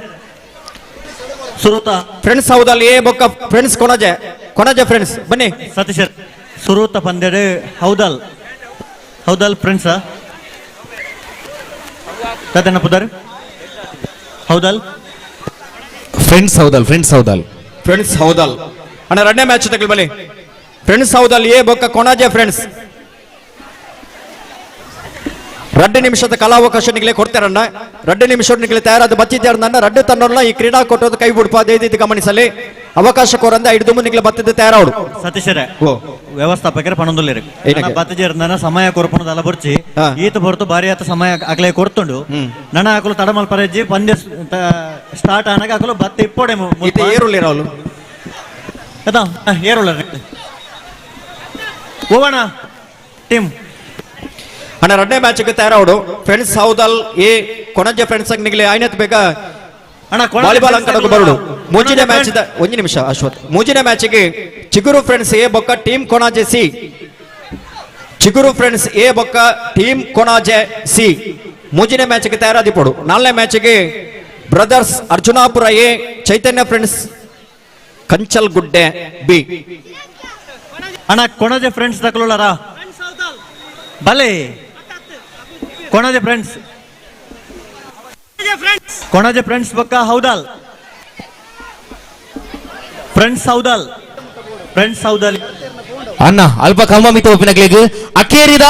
ಸುರೂತ ಫ್ರೆಂಡ್ಸ್ ಹೌದಲ್ ಎ ಬೊಕ್ಕ ಫ್ರೆಂಡ್ಸ್ ಕೊಣಜೆ ಕೊಣಜೆ ಫ್ರೆಂಡ್ಸ್ ಬನ್ನಿ ಸತೀಶರ್ ಸುರೂತ ಪಂದ್ಯಡೆ ಹೌದಲ್ ಹೌದಲ್ ಫ್ರೆಂಡ್ಸ್ ತದನ ಪುದರ್ ಹೌದಲ್ friends Houdal friends Houdal friends Houdal ಅಣ್ಣ ಎರಡನೇ ಮ್ಯಾಚ್ ತಗೊಳ್ಳಿ ಬನ್ನಿ ಫ್ರೆಂಡ್ಸ್ ಹೌದಲ್ ಎ ಬೊಕ್ಕ ಕೊಣಾಜೆ ಫ್ರೆಂಡ್ಸ್ 2 ನಿಮಿಷದ ಕಾಲಾವಕಾಶ ನಿಗಲೇ ಕೊಡ್ತಾರಣ್ಣ 2 ನಿಮಿಷ ನಿಗಲೇ ತಯಾರಾದ ಬತ್ತಿದ್ದಾರಣ್ಣ ರಡ್ಡು ತಂಡನ್ನ ಈ ಕ್ರೀಡಾಕೂಟದ ಕೈ ಬಿಡ್ಪ ಅದೇ ಗಮನಿಸಲಿ ಅವಕಾಶ ಕೋರಂದ ಹಿಡಿದು ನಿಗಲೇ ಬತ್ತಿದ್ದ ತಯಾರಾವಡು ಸತೀಶರೇ ವ್ಯವಸ್ಥಾಪಕರ ಪಣೊಂದುಲ್ಲೇರು ಬತ್ತಜೇರ್ನ ಸಮಯ ಕೊರ್ಪಣದಲ್ಲ ಬೊರ್ಚಿ ಈತ ಹೊರತು ಬಾರಿ ಆತ ಸಮಯ ಅಗಲೇ ಕೊರ್ತುಂಡು ನನ ಹಾಕಲು ತಡಮಲ್ ಪರಜ್ಜಿ ಪಂದ್ಯ ಸ್ಟಾರ್ಟ್ ಆನಾಗ ಹಾಕಲು ಬತ್ತ ಇಪ್ಪೋಡೆ ಏರುಳ್ಳಿರ ಅವಳು ಏರುಳ್ಳ ಹೋಗೋಣ ಟೀಮ್ ಅಣ್ಣ ಎರಡನೇ ಮ್ಯಾಚ್ ತಯಾರಾವಡು ಫ್ರೆಂಡ್ಸ್ ಹೌದಲ್ ಎ ಕೊಣಜೆ ಫ್ರೆಂಡ್ಸ್ ನಿಗಲೇ ಆಯ್ನತ್ ಬೇಗ ವಾಲಿಬಾಲ್ ಅಂಕಣಕ್ಕೆ ಬರುಡು ಮೂಜಿನ ಮ್ಯಾಚ್ ಒಂದು ನಿಮಿಷ ಅಶ್ವಥ್ ಮೂಜಿನ ಮ್ಯಾಚ್ಗೆ ಚಿಗುರು ಫ್ರೆಂಡ್ಸ್ ಎ ಬೊಕ್ಕ team Konaje C Chiguru friends A ಬೊಕ್ಕ ಟೀಮ್ ಕೊಣಾಜೆ ಸಿ ಮೂಜಿನ ಮ್ಯಾಚ್ಗೆ ತಯಾರಾದಿಪೋಡು ನಾಲ್ನೇ ಮ್ಯಾಚ್ಗೆ brothers Arjunapura A Chaitanya friends Kanchalgudde B ಅಣ್ಣ ಕೊಣಜೆ ಫ್ರೆಂಡ್ಸ್ ತಕೊಳ್ಳಾರ ಬಲೆ ಕೊಣಜೆ ಫ್ರೆಂಡ್ಸ್ ಕೊಣಜೆ ಫ್ರೆಂಡ್ಸ್ ಬಕ್ಕ ಹೌದಲ್ ಫ್ರೆಂಡ್ಸ್ ಹೌದಲ್ ಫ್ರೆಂಡ್ಸ್ ಹೌದಲ್ ಅಣ್ಣ ಅಲ್ಪ ಕಂಬ ಮಿತ್ತ ಒಪ್ಪಿನಕ್ಲಿಗ್ ಅಕೇರಿದ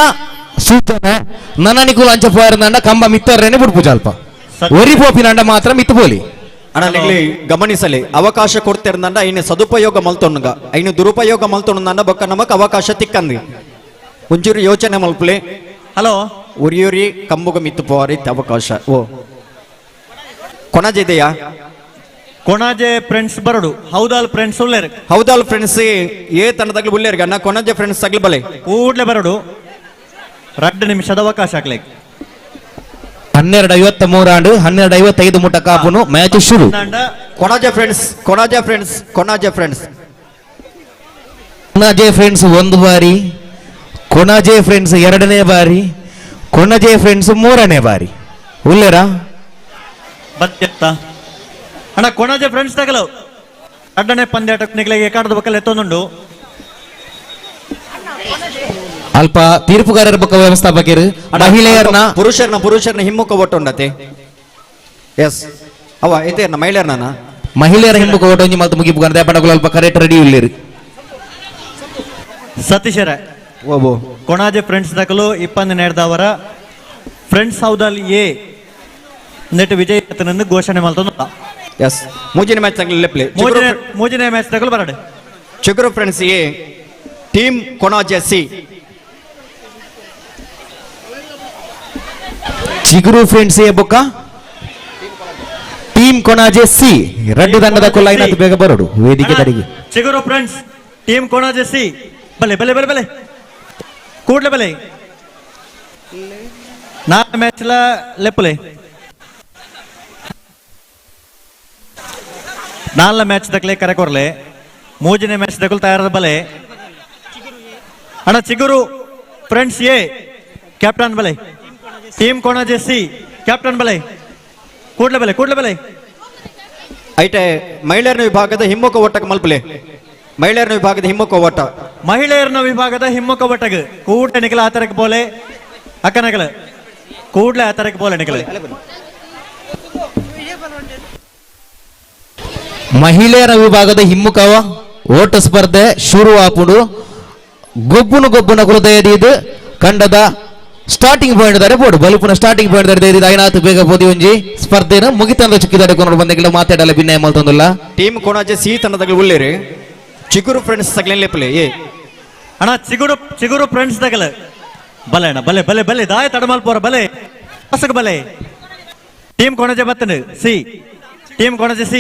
ಸೂಚನೆ ನನ್ನ ನಿಕುಲು ಅಂಚ ಪೋಯರ್ನಂಡ ಕಂಬ ಮಿತ್ತರ್ರೇನೆ ಬುಡ್ಪುಜ ಅಲ್ಪ ಒರಿ ಪೋಪಿನಂಡ ಮಾತ್ರ ಮಿತ್ತ ಪೋಲಿ ಅಣ್ಣ ನಿಗ್ಲಿ ಗಮನಿಸಲಿ ಅವಕಾಶ ಕೊಡ್ತಿರ್ನಂಡ ಇನ್ನು ಸದುಪಯೋಗ ಮಲ್ತೊಣ್ಣಗ ಇನ್ನು ದುರುಪಯೋಗ ಮಲ್ತೊಣ್ಣಂಡ ಬೊಕ್ಕ ನಮಕ್ ಅವಕಾಶ ತಿಕ್ಕಂದಿ ಒಂಚೂರು ಯೋಚನೆ ಮಲ್ಪಲೆ ಹಲೋ ಉರಿಯುರಿ ಕಂಬುಗ ಮಿತ್ತು ಪೋರಿ ಅವಕಾಶ ಓ ಕೊಣಜೆ ಇದೆಯಾ ಕೊಣಜೆ ಫ್ರೆಂಡ್ಸ್ ಬರಡು ಹೌದಾಲ್ ಫ್ರೆಂಡ್ಸ್ ಉಳ್ಳೇರು ಹೌದಾಲ್ ಫ್ರೆಂಡ್ಸ್ ಏ ತಂಡದಾಗ್ಲಿ ಉಳ್ಳೇರು ಅಣ್ಣ ಕೊಣಜೆ ಫ್ರೆಂಡ್ಸ್ ತಗ್ಲಿ ಬಲೆ ಕೂಡ್ಲೆ ಬರಡು 2 ನಿಮಿಷದ ಅವಕಾಶ ಆಗ್ಲಿ 12:53 ಆಂಡು 12:55 ಮುಟ್ಟ ಕಾಪುನು ಮ್ಯಾಚ್ ಶುರು Konaje friends Konaje friends Konaje friends Konaje friends ಒಂದು ಬಾರಿ ಕೊಣಜೆ ಫ್ರೆಂಡ್ಸ್ ಎರಡನೇ ಬಾರಿ ಕೊಣಜೆ ಫ್ರೆಂಡ್ಸ್ ಮೂರನೇ ಬಾರಿ ಉಲ್ಲೇರಾ ಬತ್ತೆತ್ತ ಅಣ್ಣ ಕೊಣಜೆ ಫ್ರೆಂಡ್ಸ್ ತಗಲು ಅಡ್ಡನೆ ಪಂದ್ಯಾಟಕ್ಕೆ ನಿಗಲಿಗೆ ಕಾಡದ ಬಕ್ಕಲ್ಲಿ ಎತ್ತೊಂದುಂಡು ಅಲ್ಪ ತೀರ್ಪುಗಾರರ ಬಕ್ಕ ವ್ಯವಸ್ಥಾಪಕರು ಮಹಿಳೆಯರನ್ನ ಪುರುಷರನ್ನ ಪುರುಷರನ್ನ ಹಿಮ್ಮುಖ ಒಟ್ಟುಂಡತೆ ಎಸ್ ಅವ ಇತೇರ್ನ ಮಹಿಳೆಯರನ್ನ ಮಹಿಳೆಯರ ಹಿಮ್ಮುಖ ಓಟ ಒಂಜಿ ಮಲ್ತು ಮುಗಿಪು ದೇಪಣಗಳು ಅಲ್ಪ ಕರೆಕ್ಟ್ ರೆಡಿ ಉಳ್ಳೇರು ಸತೀಶರ ಕೊಣಾಜೆ ಫ್ರೆಂಡ್ಸ್ ದಕಲು 22 ಫ್ರೆಂಡ್ಸ್ ಹೌದಲ್ ಎ ನೆಟ್ ವಿಜಯ ಘೋಷಣೆ ಮಲ್ತೊಂದು ಎಸ್ ಮೂಜಿನ ಮ್ಯಾಚ್ ತಗಲಿ ಪ್ಲೇ ಮೂಜಿನ ಮ್ಯಾಚ್ ತಗಲು ಬರಡೆ Chiguru friends A team Konaje C Chiguru friends A ಬೊಕ್ಕ ಟೀಮ್ ಕೊಣಾಜೆ ಸಿ ರಡ್ಡು ತಂಡದ ಕೊಲ್ಲೈನ ಬೇಗ ಬರೋಡು ವೇದಿಕೆ ತಡಿಗೆ Chiguru friends team Konaje C ಬಲೆ ಬಲೆ ಬಲೆ ಬಲೆ ಕೂಡ್ಲೆ ಬಲೆ ನಾಲ್ಕು ಮ್ಯಾಚ್ ಲ ಲೆಪ್ಪಲೆ ನಾಲ್ಕು ಮ್ಯಾಚ್ ದಕ್ಲೆ ಕರೆ ಕೊರ್ಲೆ ಮೂಜನೇ ಮ್ಯಾಚ್ ದಕಲು ತಯಾರದ ಬಲೆ ಅಣ್ಣ ಚಿಗುರು friends A captain ಬಲೆ team Konaje C captain ಬಲೆ ಕೂಡ್ಲೆ ಬಲೆ ಕೂಡ್ಲೆ ಬಲೆ ಐಟೆ ಮಹಿಳೆಯರ ವಿಭಾಗದ ಹಿಮ್ಮುಖ ಓಟಕ್ಕೆ ಮಲ್ಪಲೆ ಮಹಿಳೆಯರ ವಿಭಾಗದ ಹಿಮ್ಮುಖ ಓಟ ಮಹಿಳೆಯರನ ವಿಭಾಗದ ಹಿಮ್ಮುಖ ಓಟಗ್ ಕೂಡ್ಲೆ ನಿಖಲ ಆತರಕ್ಕೆ ಬೋಲೆ ಅಕ್ಕನಗಲ ಕೂಡ್ಲೆ ಆತರಕ್ಕೆ ಬೋಲೆ ನಿಖಲ ಮಹಿಳೆಯರ ವಿಭಾಗದ ಹಿಮ್ಮುಖವ ಓಟ ಸ್ಪರ್ಧೆ ಶುರು ಆಪುಡು ಗೊಬ್ಬುನು ಗೊಬ್ಬುನ ಕುಲದಯದೀದು ಕಂಡದ ಸ್ಟಾರ್ಟಿಂಗ್ ಪಾಯಿಂಟ್ ದರೆ ಬೋಡು ಬಲುಪುನ ಸ್ಟಾರ್ಟಿಂಗ್ ಪಾಯಿಂಟ್ ದರೆ ದೇದಿ ಐನಾತ್ ಬೇಗ ಬೋದಿ ಒಂಜಿ ಸ್ಪರ್ಧೆನ ಮುಗಿತಂದ ಚಿಕ್ಕಿದಾರೆ ಕೊನೋಡು ಬಂದೆಲ್ಲ ಮಾತಾಡಲ್ಲ ಭಿನ್ನಯ ಮಲ್ತೊಂದುಲ್ಲ ಟೀಮ್ ಕೊಣಾಜೆ ಸಿ ತಂಡದಾಗ ಉಳ್ಳೇರಿ ಚಿಗುರು ಫ್ರೆಂಡ್ಸ್ ತಗಲೇನ್ ಪ್ಲೇ ಏ ಅಣ್ಣ ಚಿಗುರು ಚಿಗುರು ಫ್ರೆಂಡ್ಸ್ ತಗಲ ಬಲೆ ಅಣ್ಣ ಬಲೆ ಬಲೆ ಬಲೆ ದಾಯ ತಡಮಲ್ಪೋರ ಬಲೆ ಹೊಸಗ ಬಲೆ ಟೀಮ್ ಕೊಣಜೆ ಬತ್ತನು C team Konaje C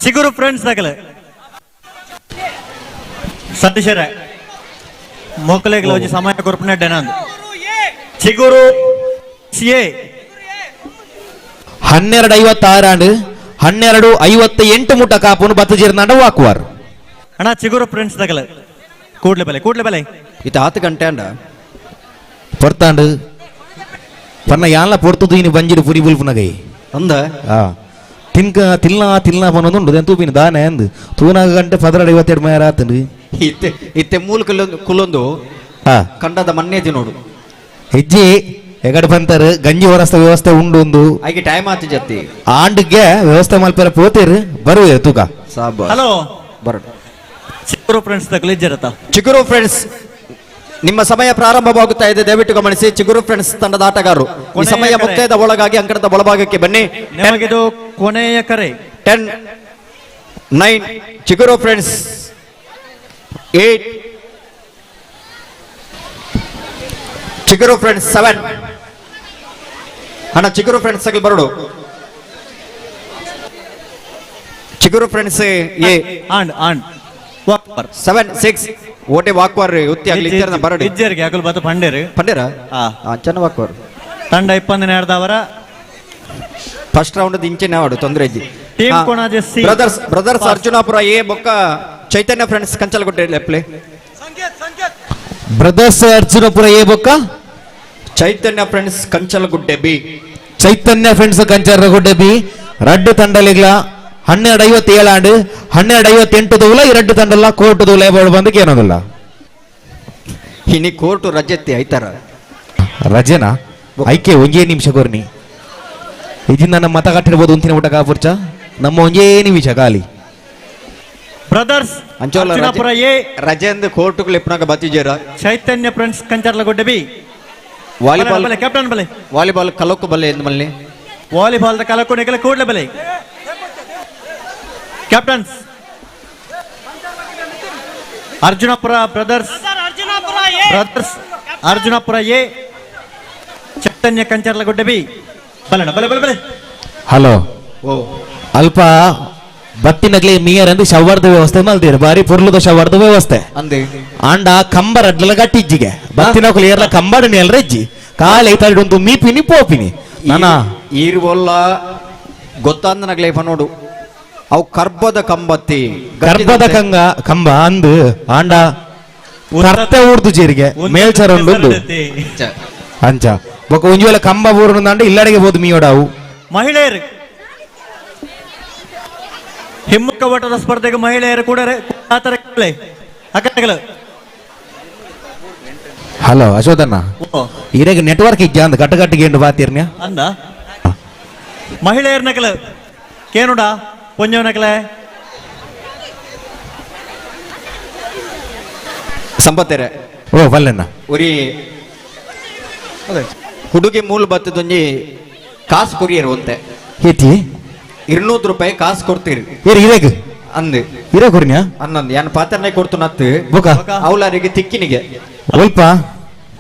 Chiguru friends ತಗಲ ಸತೀಶರ ಮೋಕಲೆಗಳ ಒಂಜಿ ಸಮಯ ಕೊರ್ಪುನ ಡೆನಂದ್ ಚಿಗುರು ಸಿ ಎ 12:56 ಆಂಡ್ 12:58 ಮುಟ್ಟ ಕಾಪುನು ಬತ್ತಜೀರ್ನಾಂಡ ವಾಕುವಾರ್ ಅಣ್ಣ ಚಿಗುರು ಫ್ರೆಂಡ್ಸ್ ತಗಲ ಕೂಡ್ಲೆ ಬಲೆ ಕೂಡ್ಲೆ ಬಲೆ ಇದು 10 ಗಂಟೆ ಅಂಡ ಪೊರ್ತಾಂಡು ಪನ್ನ ಯಾನ್ಲ ಪೊರ್ತುದು ಇನಿ ಬಂಜಿಡು ಪುರಿ ಬುಲ್ಪುನಗೈ ಅಂದ ತಿನ್ಕ ತಿಲ್ಲ ತಿಲ್ಲ ಪನ್ನೊಂದು ಉಂಡು ತೂಪಿನ ದಾನೆ ಅಂದು ತೂನಾಗ ಗಂಟೆ 12:52 ಮಯ ರಾತ್ರಿ ಇತ್ತೆ ಇತ್ತೆ ಮೂಲ ಕುಲ್ಲೊಂದು ಕಂಡದ ಮನ್ನೆ ತಿನ್ನೋಡು ಹೆಜ್ಜೆ ಎಗಡ್ ಬಂತಾರ ಗಂಜಿ ಹೊರಸ್ತ ವ್ಯವಸ್ಥೆ ಉಂಡು ಒಂದು ಐಗೆ ಟೈಮ್ ಆತಿ ಜತ್ತಿ ಆಂಡ್ಗೆ ವ್ಯವಸ್ಥೆ ಮಲ್ಪರ ಪೋತೇರು ಬರುವೆ ತೂಕ ಸಾಬ ಹಲೋ ಬರ ಚಿಗುರು ಫ್ರೆಂಡ್ಸ್ ತಗಲಿಜ್ಜರತ ಚಿಗುರು ಫ್ರೆಂಡ್ಸ್ ನಿಮ್ಮ ಸಮಯ ಪ್ರಾರಂಭವಾಗುತ್ತಾ ಇದೆ, ದಯವಿಟ್ಟು ಗಮನಿಸಿ. ಚಿಗುರು ಫ್ರೆಂಡ್ಸ್ ತಂಡದ ಆಟಗಾರರು ಈ ಸಮಯ ಮುಕ್ತಾಯದ ಒಳಗಾಗಿ ಅಂಕಣದ ಒಳಭಾಗಕ್ಕೆ ಬನ್ನಿ. ನಿಮಗಿದು ಕೊನೆಯ ಕರೆ. 10 9 ಚಿಗುರು ಫ್ರೆಂಡ್ಸ್ 8 ಚಿಗುರು ಫ್ರೆಂಡ್ಸ್ 7 ಅಣ್ಣ ಚಿಗುರು ಫ್ರೆಂಡ್ಸ್ ಆಗಲಿ ಬರೋಡು. ಚಿಗುರು friends A and and 7 6 ಓಟೆ ವಾಕ್ವಾರ್ ಉತ್ತಿ ಆಗಲಿ ಇತ್ತರ್ನ ಬರಡಿ ಇಜ್ಜರಿಗೆ ಅಗಲ್ ಬತ್ತ ಪಂಡೇರು ಪಂಡೇರ ಆ ಚೆನ್ನ ವಾಕ್ವಾರ್ ತಂಡ 22 ಫಸ್ಟ್ ರೌಂಡ್ ಇಂಚೆನೆ ಆಡು ತೊಂದರೆ ಇದ್ದಿ. Team Konaje C brothers brothers Arjunapura A ಬೊಕ್ಕ ಚೈತನ್ಯ ಫ್ರೆಂಡ್ಸ್ ಕಂಚಲಗುಡ್ಡೆ ಲೆಪ್ಲೆ ಬ್ರದರ್ಸ್ ಅರ್ಜುನಪುರ ಎ ಬೊಕ್ಕ Chaitanya friends Kanchalagudde B Chaitanya friends Kanchalagudde B ರಡ್ಡು ತಂಡಲಿಗ್ಲ 12:57 ಆಂಡ್ 12:58 ದೂಲ ಈ ರಡ್ಡು ತಂಡಲ್ಲ ಕೋರ್ಟ್ ದೂಲ ಬಂದಕ್ಕೆ ಏನೋದಿಲ್ಲ. ಇನಿ ಕೋರ್ಟ್ ರಜೆತ್ತಿ ಐತಾರ ರಜೆನಾ ಐಕೆ ಒಂದೇ ನಿಮಿಷ ಕೊರ್ನಿ ಇದನ್ನ ನಮ್ಮ ಮತ ಕಟ್ಟಿರ್ಬೋದು ಅಂತಿನ ಊಟ ಕಾಪುರ್ಚ ನಮ್ಮ ಒಂದೇ ನಿಮಿಷ ಖಾಲಿ. ಬ್ರದರ್ಸ್ ಅರ್ಜುನಪುರ ಎ ರಜೆ ಅಂದ್ ಕೋರ್ಟ್ ಲೆಪ್ಪನಾಗ ಬತ್ತಿಜೇರ Chaitanya friends Kancharlagudde B volleyball captain ಬಲೆ ವಾಲಿಬಾಲ್ ಕಲಕ್ಕು ಬಲ್ಲೆ ಎಂದು ಮಲ್ಲಿ ವಾಲಿಬಾಲ್ ಕಲಕ್ಕು ನೆಗಲ ಕೂಡಲೇ ಬಲೆ captains Arjunapura brothers brothers Arjunapura A Chaitanya Kancharlagudde B ಬಲಣ ಬಲೆ ಬಲೆ ಬಲೆ. ಹಲೋ ಅಲ್ಪ ಬತ್ತಿನಗ್ಲಿ ಮೀಯರ್ ಅಂದು ಶವರ್ದ ವ್ಯವಸ್ಥೆ ಮಲ್ತೀರಿ ಬಾರಿ ಪುರ್ಲದ ಶವರ್ದ ವ್ಯವಸ್ಥೆ ಅಂದೆ ಆಂಡ ಕಂಬ ರಡ್ಲಲ ಗಟ್ಟಿಜ್ಜಿಗೆ ಬತ್ತಿನಕುಲು ಏರ್ಲ ಕಂಬಡನಿ ಅಲ್ರ ಇಜ್ಜಿ ಕಾಲ ಐತಾಡಿ ಮೀಪಿನಿ ಪೋಪಿನಿ ನಾನ ಈರ್ವೊಲ್ಲ ಗೊತ್ತಾಂದನಗ್ಲೇ ನೋಡು ಅವು ಕರ್ಬದ ಕಂಬತ್ತಿ ಗರ್ಭದ ಕಂಗ ಕಂಬ ಅಂದು ಆಂಡ ಕರ್ತೆ ಊರ್ದು ಜೀರಿಗೆ ಮೇಲ್ಚರ ಉಂಡು ಅಂಚ ಬೊಕ ಒಂಜಿ ವೇಳೆ ಕಂಬ ಊರು ಅಂಡ ಇಲ್ಲಡೆಗೆ ಬೋದು ಮೀಯೋಡಾವು. ಮಹಿಳೆಯರು ಹಿಮ್ಮುಖ ಓಟದ ಸ್ಪರ್ಧೆಗೆ ಮಹಿಳೆಯರು ಕೂಡ ಹಲೋ ಅಶೋಧಣ್ಣ ಇರೆಗೆ ನೆಟ್ವರ್ಕ್ ಇಜ್ಜ ಅಂದ ಕಟ್ಟಕಟ್ಟಿಗೆ ಎಂಡು ಬಾತಿರ್ನ್ಯ ಅಂದ ಮಹಿಳೆಯರ ನಕಲ ಕೇನುಡ ಪೊಂಜೋ ನಕಲೆ ಸಂಪತ್ತೇರೆ ಓ ಬಲ್ಲೆಣ್ಣ ಉರಿ ಹುಡುಗಿ ಮೂಲ ಬತ್ತದೊಂಜಿ ಕಾಸು ಕೊರಿಯರು ಅಂತೆ ಏತಿ 200 ರೂಪಾಯಿ ಕಾಸು ಕೊಡ್ತೀರಿ ಇರೇಗ ಅಂದು ಇರೇ ಕೊರಿನ್ಯಾ ಅನ್ನಂದು ಯಾನ್ ಪಾತ್ರನೇ ಕೊಡ್ತು ನತ್ತು ಬೊಕ ಅವಲಾರಿಗೆ ತಿಕ್ಕಿನಿಗೆ ಒಲ್ಪ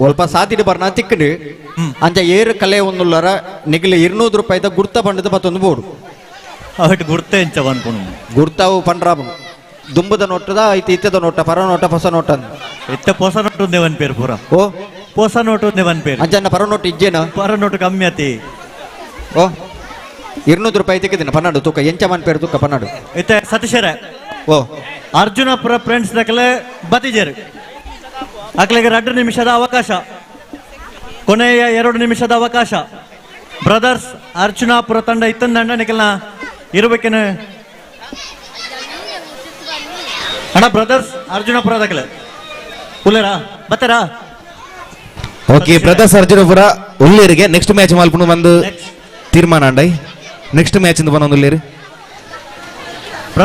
ಒಲ್ಪ ಸಾತಿಡು ಬರ್ನ ತಿಕ್ಕಡು ಅಂಚ ಏರು ಕಲೆ ಒಂದುಲ್ಲರ ನಿಗಿಲ 200 ರೂಪಾಯಿದ ಗುರ್ತ ಪಂಡದ ಪತ್ತೊಂದು ಬೋಡು ಅವಟ್ ಗುರ್ತ ಎಂಚ ಅನ್ಕೊಂಡು ಗುರ್ತಾವು ಪಂಡ್ರಾಬು ದುಂಬದ ನೋಟದ ಐತಿ ಇತ್ತದ ನೋಟ ಪರ ನೋಟ ಹೊಸ ನೋಟ ಇತ್ತ ಹೊಸ ನೋಟು ಒಂದೇ ಪೇರು ಪೂರ ಓ ಹೊಸ ನೋಟು ಒಂದೇ ಪೇರು ಅಂಚನ್ನ ಪರ ನೋಟು ಇಜ್ಜೇನ ಪರ ನೋಟು ಕಮ್ಮಿ ಆತಿ ಓ 200 ರೂಪಾಯಿ ತೆಗೆದಿನ ಪನ್ನಾಡು ತೂಕ ಎಂಚ ಮನ್ ಪೇರು ತೂಕ ಪನ್ನಾಡು ಇತ್ತೆ ಸತೀಶರೇ ಓ ಅರ್ಜುನಪುರ ಫ್ರೆಂಡ್ಸ್ ದಕಲೆ ಬತಿಜೇರು ಅಕ್ಲೆಗೆ 2 ನಿಮಿಷದ ಅವಕಾಶ ಕೊನೆಯ 2 ನಿಮಿಷದ ಅವಕಾಶ ಬ್ರದರ್ಸ್ ಅರ್ಜುನಾಪುರ ತಂಡ ಇತ್ತಂದಂಡ ನಿಖಲ್ನ ಇರಬೇಕೇನು ಅಣ್ಣ ಬ್ರದರ್ಸ್ ಅರ್ಜುನಪುರ ದಕಲೆ ಉಲ್ಲೇರಾ ಬತ್ತಾರಾ ಓಕೆ ಬ್ರದರ್ಸ್ ಅರ್ಜುನಪುರ ಉಳ್ಳೇರಿಗೆ ನೆಕ್ಸ್ಟ್ ಮ್ಯಾಚ್ ಮಲ್ಪುನು ಬಂದು ತೀರ್ಮಾನ ಅಂಡೈ ನೆಕ್ಸ್ಟ್ ಮ್ಯಾಚ್ ಇಂದ ಬಂದು ಉಳ್ಳೇರಿ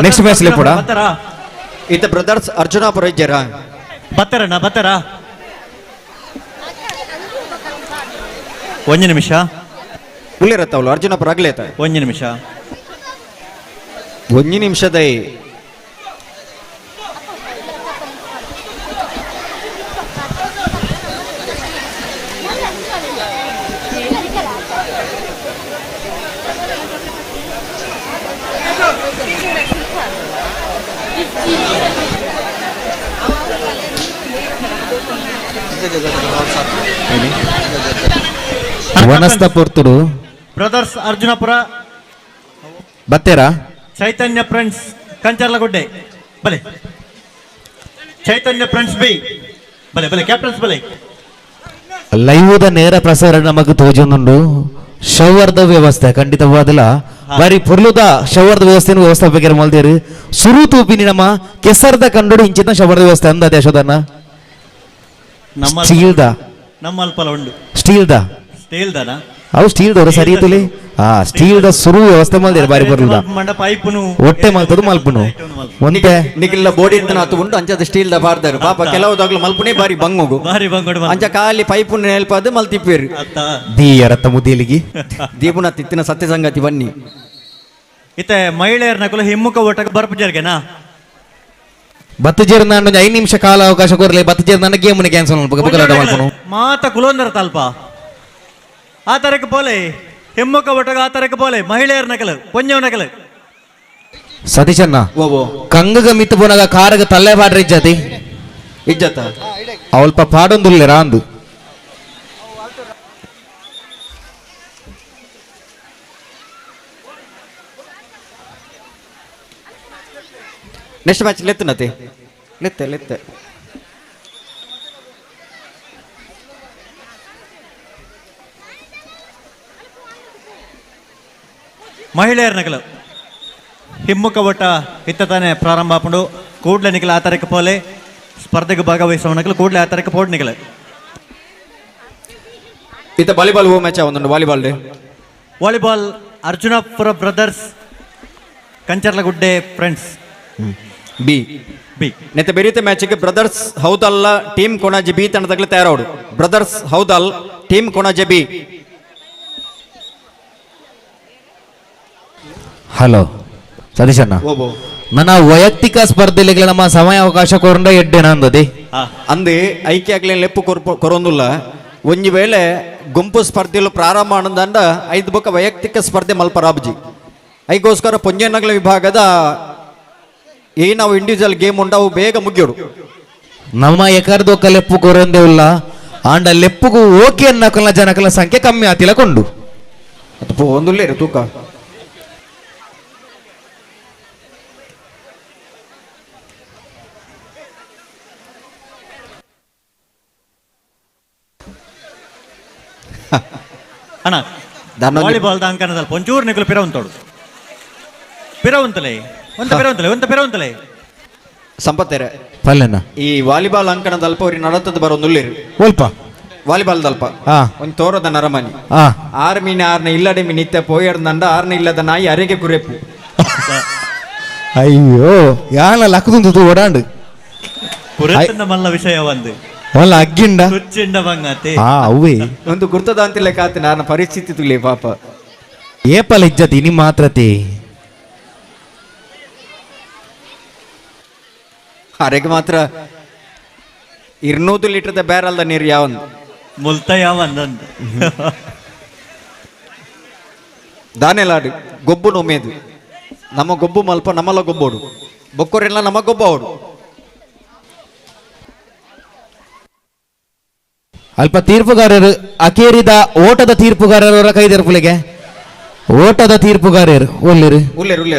ನೆಕ್ಸ್ಟ್ ಮ್ಯಾಚ್ ಲೆಪ್ಪುಡ ಇತ್ತ ಬ್ರದರ್ಸ್ ಅರ್ಜುನಾಪುರ ಇಜ್ಜೇರಾ ಬತ್ತಾರಣ್ಣ ಬತ್ತಾರಾ ಒಂದು ನಿಮಿಷ ಉಳ್ಳೇರತ್ತವಳು ಅರ್ಜುನಪುರ ಆಗ್ಲೇತ ಒಂದು ನಿಮಿಷ ಒಂದು ನಿಮಿಷದ ವನಸ್ತ ಪೊರ್ತುಡು ಬ್ರದರ್ಸ್ ಅರ್ಜುನಪುರ ಬತ್ತೇರಾ ಚೈತನ್ಯ ಫ್ರೆಂಡ್ಸ್ ಕಂಚರ್ಲಗುಡ್ಡೆ ಬಲೆ ಚೈತನ್ಯ ಫ್ರೆಂಡ್ಸ್ ಬಿ ಬಲೆ ಬಲೆ ಕ್ಯಾಪ್ಟನ್ಸ್ ಬಲೆ ಲೈವ್ದ ನೇರ ಪ್ರಸಾರ ನಮಕ್ ತೋಜೊಂದುಂಡು. ಶವರ್ದ ವ್ಯವಸ್ಥೆ ಖಂಡಿತವಾದಲ ಬಾರಿ ಪೊರ್ಲುದ ಶವರ್ದ ವ್ಯವಸ್ಥೆನ ವ್ಯವಸ್ಥಾಪಕರು ಮಲ್ದೇರು ಸುರು ತೂಪಿನಿ ನಮ್ಮ ಕೆಸರ್ದ ಕಂಡೋಡು ಇಂಚಿನ ಶವರ್ದ ವ್ಯವಸ್ಥೆ ಅಂದ ಯಶೋದನ್ನ ನಮ್ಮ ಸ್ಟೀಲ್ದ ನಮ್ಮ ಅಲ್ಪಲ ಉಂಡು ಸ್ಟೀಲ್ದ ಸ್ಟೀಲ್ದನ ಅವು ಸ್ಟೀಲ್ ದವರು ಸರಿ ತುಲಿ ಆ ಸ್ಟೀಲ್ the ಸುರು ವ್ಯವಸ್ಥೆ ಮಲ್ದೇರು ಬಾರಿ ಪೊರ್ಲುದ ಮಂಡ ಪೈಪುನು ಒಟ್ಟೆ ಮಲ್ತದು ಮಲ್ಪುನು ಒಂತೆ ನಿಕ್ಕಿಲ್ಲ ಬೋಡಿ ಇತ್ತನ ಆತು ಉಂಡು ಅಂಚದ ಸ್ಟೀಲ್ the ಬಾರ್ದಾರು ಪಾಪ ಕೆಲವುದಾಗ್ಲು ಮಲ್ಪುನೇ ಬಾರಿ ಬಂಗುಗು ಬಾರಿ ಬಂಗುಡು ಅಂಚ ಖಾಲಿ ಪೈಪುನ ನೆಲ್ಪಾದು ಮಲ್ತಿಪ್ಪೇರು ದೀಯರತ್ತ ಮುದಿಲಿಗಿ ದೀಪುನ ತಿತ್ತಿನ ಸತ್ಯ ಸಂಗತಿ ಬನ್ನಿ ಇತ್ತೆ ಮಹಿಳೆಯರ ನಕಲು ಹಿಮ್ಮುಖ ಓಟಕ್ಕೆ ಬರ್ಪು ಜರ್ಗೆನಾ ಬತ್ತಜೇರ್ ನಾನು 5 ನಿಮಿಷ ಕಾಲ ಅವಕಾಶ ಕೊರಲಿ ಬತ್ತಜೇರ್ ನನ್ನ ಗೇಮ್ ಕ್ಯಾನ್ಸಲ್ ಮಲ್ಪುಗ ಮಲ್ಪುನು ಮಾತ ಕುಲೋಂದರ ತಲ್ಪ ಆ ತರಕ್ಕೆ ಪೋಲೆ ಹಿಮ್ಮುಖ ಓಟಗ ಆ ತರಕ್ಕೆ ಪೋಲೆ ಮಹಿಳೆಯರ ನಕಲು ಪೊಂಜವ್ ನಕಲು ಸತೀಶಣ್ಣ ಕಂಗಗ ಮಿತ್ತು ಪೋನಾಗ ಕಾರಗ ತಲ್ಲೆ ಪಾಡ್ರಿ ಇಜ್ಜತಿ ಇಜ್ಜತ ಅವಲ್ಪ ಪಾಡೊಂದುಲ್ಲೆ ರಾಂದು ನೆಕ್ಸ್ಟ್ ಮ್ಯಾಚ್ ಲೆತ್ತನತೆ ಲೆತ್ತೆ ಲೆತ್ತೆ ಮಹಿಳೆಯರ ನಕಲು ಹಿಮ್ಮುಖ ಓಟ ಇತ್ತ ತಾನೆ ಪ್ರಾರಂಭ ಆಪುಂಡು ಕೂಡ್ಲೆ ನಿಕಲ ಆ ತರಕ್ಕೆ ಪೋಲೆ ಸ್ಪರ್ಧೆಗೆ ಭಾಗವಹಿಸುವ ನಕಲು ಕೂಡ್ಲೆ ಆ ತರಕ್ಕೆ ಪೋಡ್ ನಿಕಲ ಇತ್ತ ವಾಲಿಬಾಲ್ ಹೋ ಮ್ಯಾಚ್ ಒಂದುಂಡು volleyball volleyball Arjunapura brothers Kancharlagudde friends B B ನೆತ್ತ ಬೆರೀತ ಮ್ಯಾಚ್ಗೆ brothers Houdal team Konaje B ತಂಡದಾಗಲೇ ತಯಾರಾವಡು brothers Houdal team Konaje B. Hello ಸತೀಶಣ್ಣ, ನನ್ನ ವೈಯಕ್ತಿಕ ಸ್ಪರ್ಧೆಗಳಿಗೆ ನಮ್ಮ ಸಮಯ ಅವಕಾಶ ಕೊರಂಡ ಎಡ್ಡೆ ನಂದದಿ ಅಂದು ಐಕ್ಯ ಆಗ್ಲಿ ಲೆಪ್ಪು ಕೊರೊಂದುಲ್ಲ. ಒಂಜಿ ವೇಳೆ ಗುಂಪು ಸ್ಪರ್ಧೆಲು ಪ್ರಾರಂಭ ಆನಂದಂಡ ಐದು ಬೊಕ್ಕ ವೈಯಕ್ತಿಕ ಸ್ಪರ್ಧೆ ಮಲ್ಪರಾಬ್ಜಿ ಐಗೋಸ್ಕರ ಪೊಂಜನಗಲ ವಿಭಾಗದ ಈ ನಾವು ಇಂಡಿವಿಜುವಲ್ ಗೇಮ್ ಉಂಡವು ಬೇಗ ಮುಗಿಯೋಡು. ನಮ್ಮ ಎಕರ್ದೊಕ್ಕ ಲೆಪ್ಪು ಕೊರಂದೇ ಉಲ್ಲ ಆಂಡ ಲೆಪ್ಪುಗು ಓಕೆ ಅನ್ನಕಲ ಜನಕಲ ಸಂಖ್ಯೆ ಕಮ್ಮಿ ಆತಿಲ್ಲ ಕೊಂಡು ಅದು ಒಂದುಲ್ಲೇ ತೂಕ. ಅಣ್ಣ ವಾಲಿಬಾಲ್ ಅಂಕಣದಲ್ಲಿ ಒಂಚೂರು ನಿಕಲು ಪಿರವಂತೋಡು ಪಿರವಂತಲೇ ಒಂತ ಪಿರವಂತಲೇ ಒಂತ ಪಿರವಂತಲೇ ಸಂಪತ್ತೇರೆ ಪಲ್ಲೆನ ಈ ವಾಲಿಬಾಲ್ ಅಂಕಣದಲ್ಪ ಅವ್ರಿಗೆ ನಡತದ ಬರೋದುಲ್ಲೇರು ಒಲ್ಪ ವಾಲಿಬಾಲ್ ದಲ್ಪ ಒಂದು ತೋರದ ನರಮನಿ ಆರ್ ಮೀನ ಆರ್ನ ಇಲ್ಲಡೆ ಮೀನ್ ನಿತ್ಯ ಪೋಯರ್ದಂಡ ಆರ್ನ ಇಲ್ಲದ ನಾಯಿ ಅರೆಗೆ ಕುರೆಪು. ಅಯ್ಯೋ ಯಾನ ಲಕ್ಕದುಂದು ಓಡಾಂಡು ಪುರತನ ಮಲ್ಲ ವಿಷಯ ಒಂದು ವಲ್ಲ ಅಗ್ಗಿಂಡ ತುಚ್ಚಿಂಡ ಬಂಗತೆ ಅವೇ ಒಂದು ಗುರ್ತದಾಂತಿಲ್ಲ ಕಾತೆ ನಾನು ಪರಿಸ್ಥಿತಿ ತುಲೆ ಪಾಪ ಏಪಲ ಇಜ್ಜತಿ ನಿಮ್ಮ ಮಾತ್ರತಿ ಅರೆಗೆ ಮಾತ್ರ 200 ಲೀಟರ್ದ ಬ್ಯಾರಲ್ದ ನೀರು ಯಾವಂದು ಮುಲ್ತ ಯಾವಂದಂದು ದಾನೆಲಾಡು ಗೊಬ್ಬು ನೊಮ್ಮೇದು ನಮ್ಮ ಗೊಬ್ಬು ಮಲ್ಪ ನಮ್ಮಲ್ಲ ಗೊಬ್ಬೋಡು ಬೊಕ್ಕೋರೆಲ್ಲ ನಮ್ಮ ಗೊಬ್ಬ ಅವಡು. ಅಲ್ಪ ತೀರ್ಪುಗಾರರು ಅಕೇರಿದ ಓಟದ ತೀರ್ಪುಗಾರರವರ ಕೈದೆರ್ಪುಲಿಗೆ ಓಟದ ತೀರ್ಪುಗಾರರು ಒಲ್ಲಿರು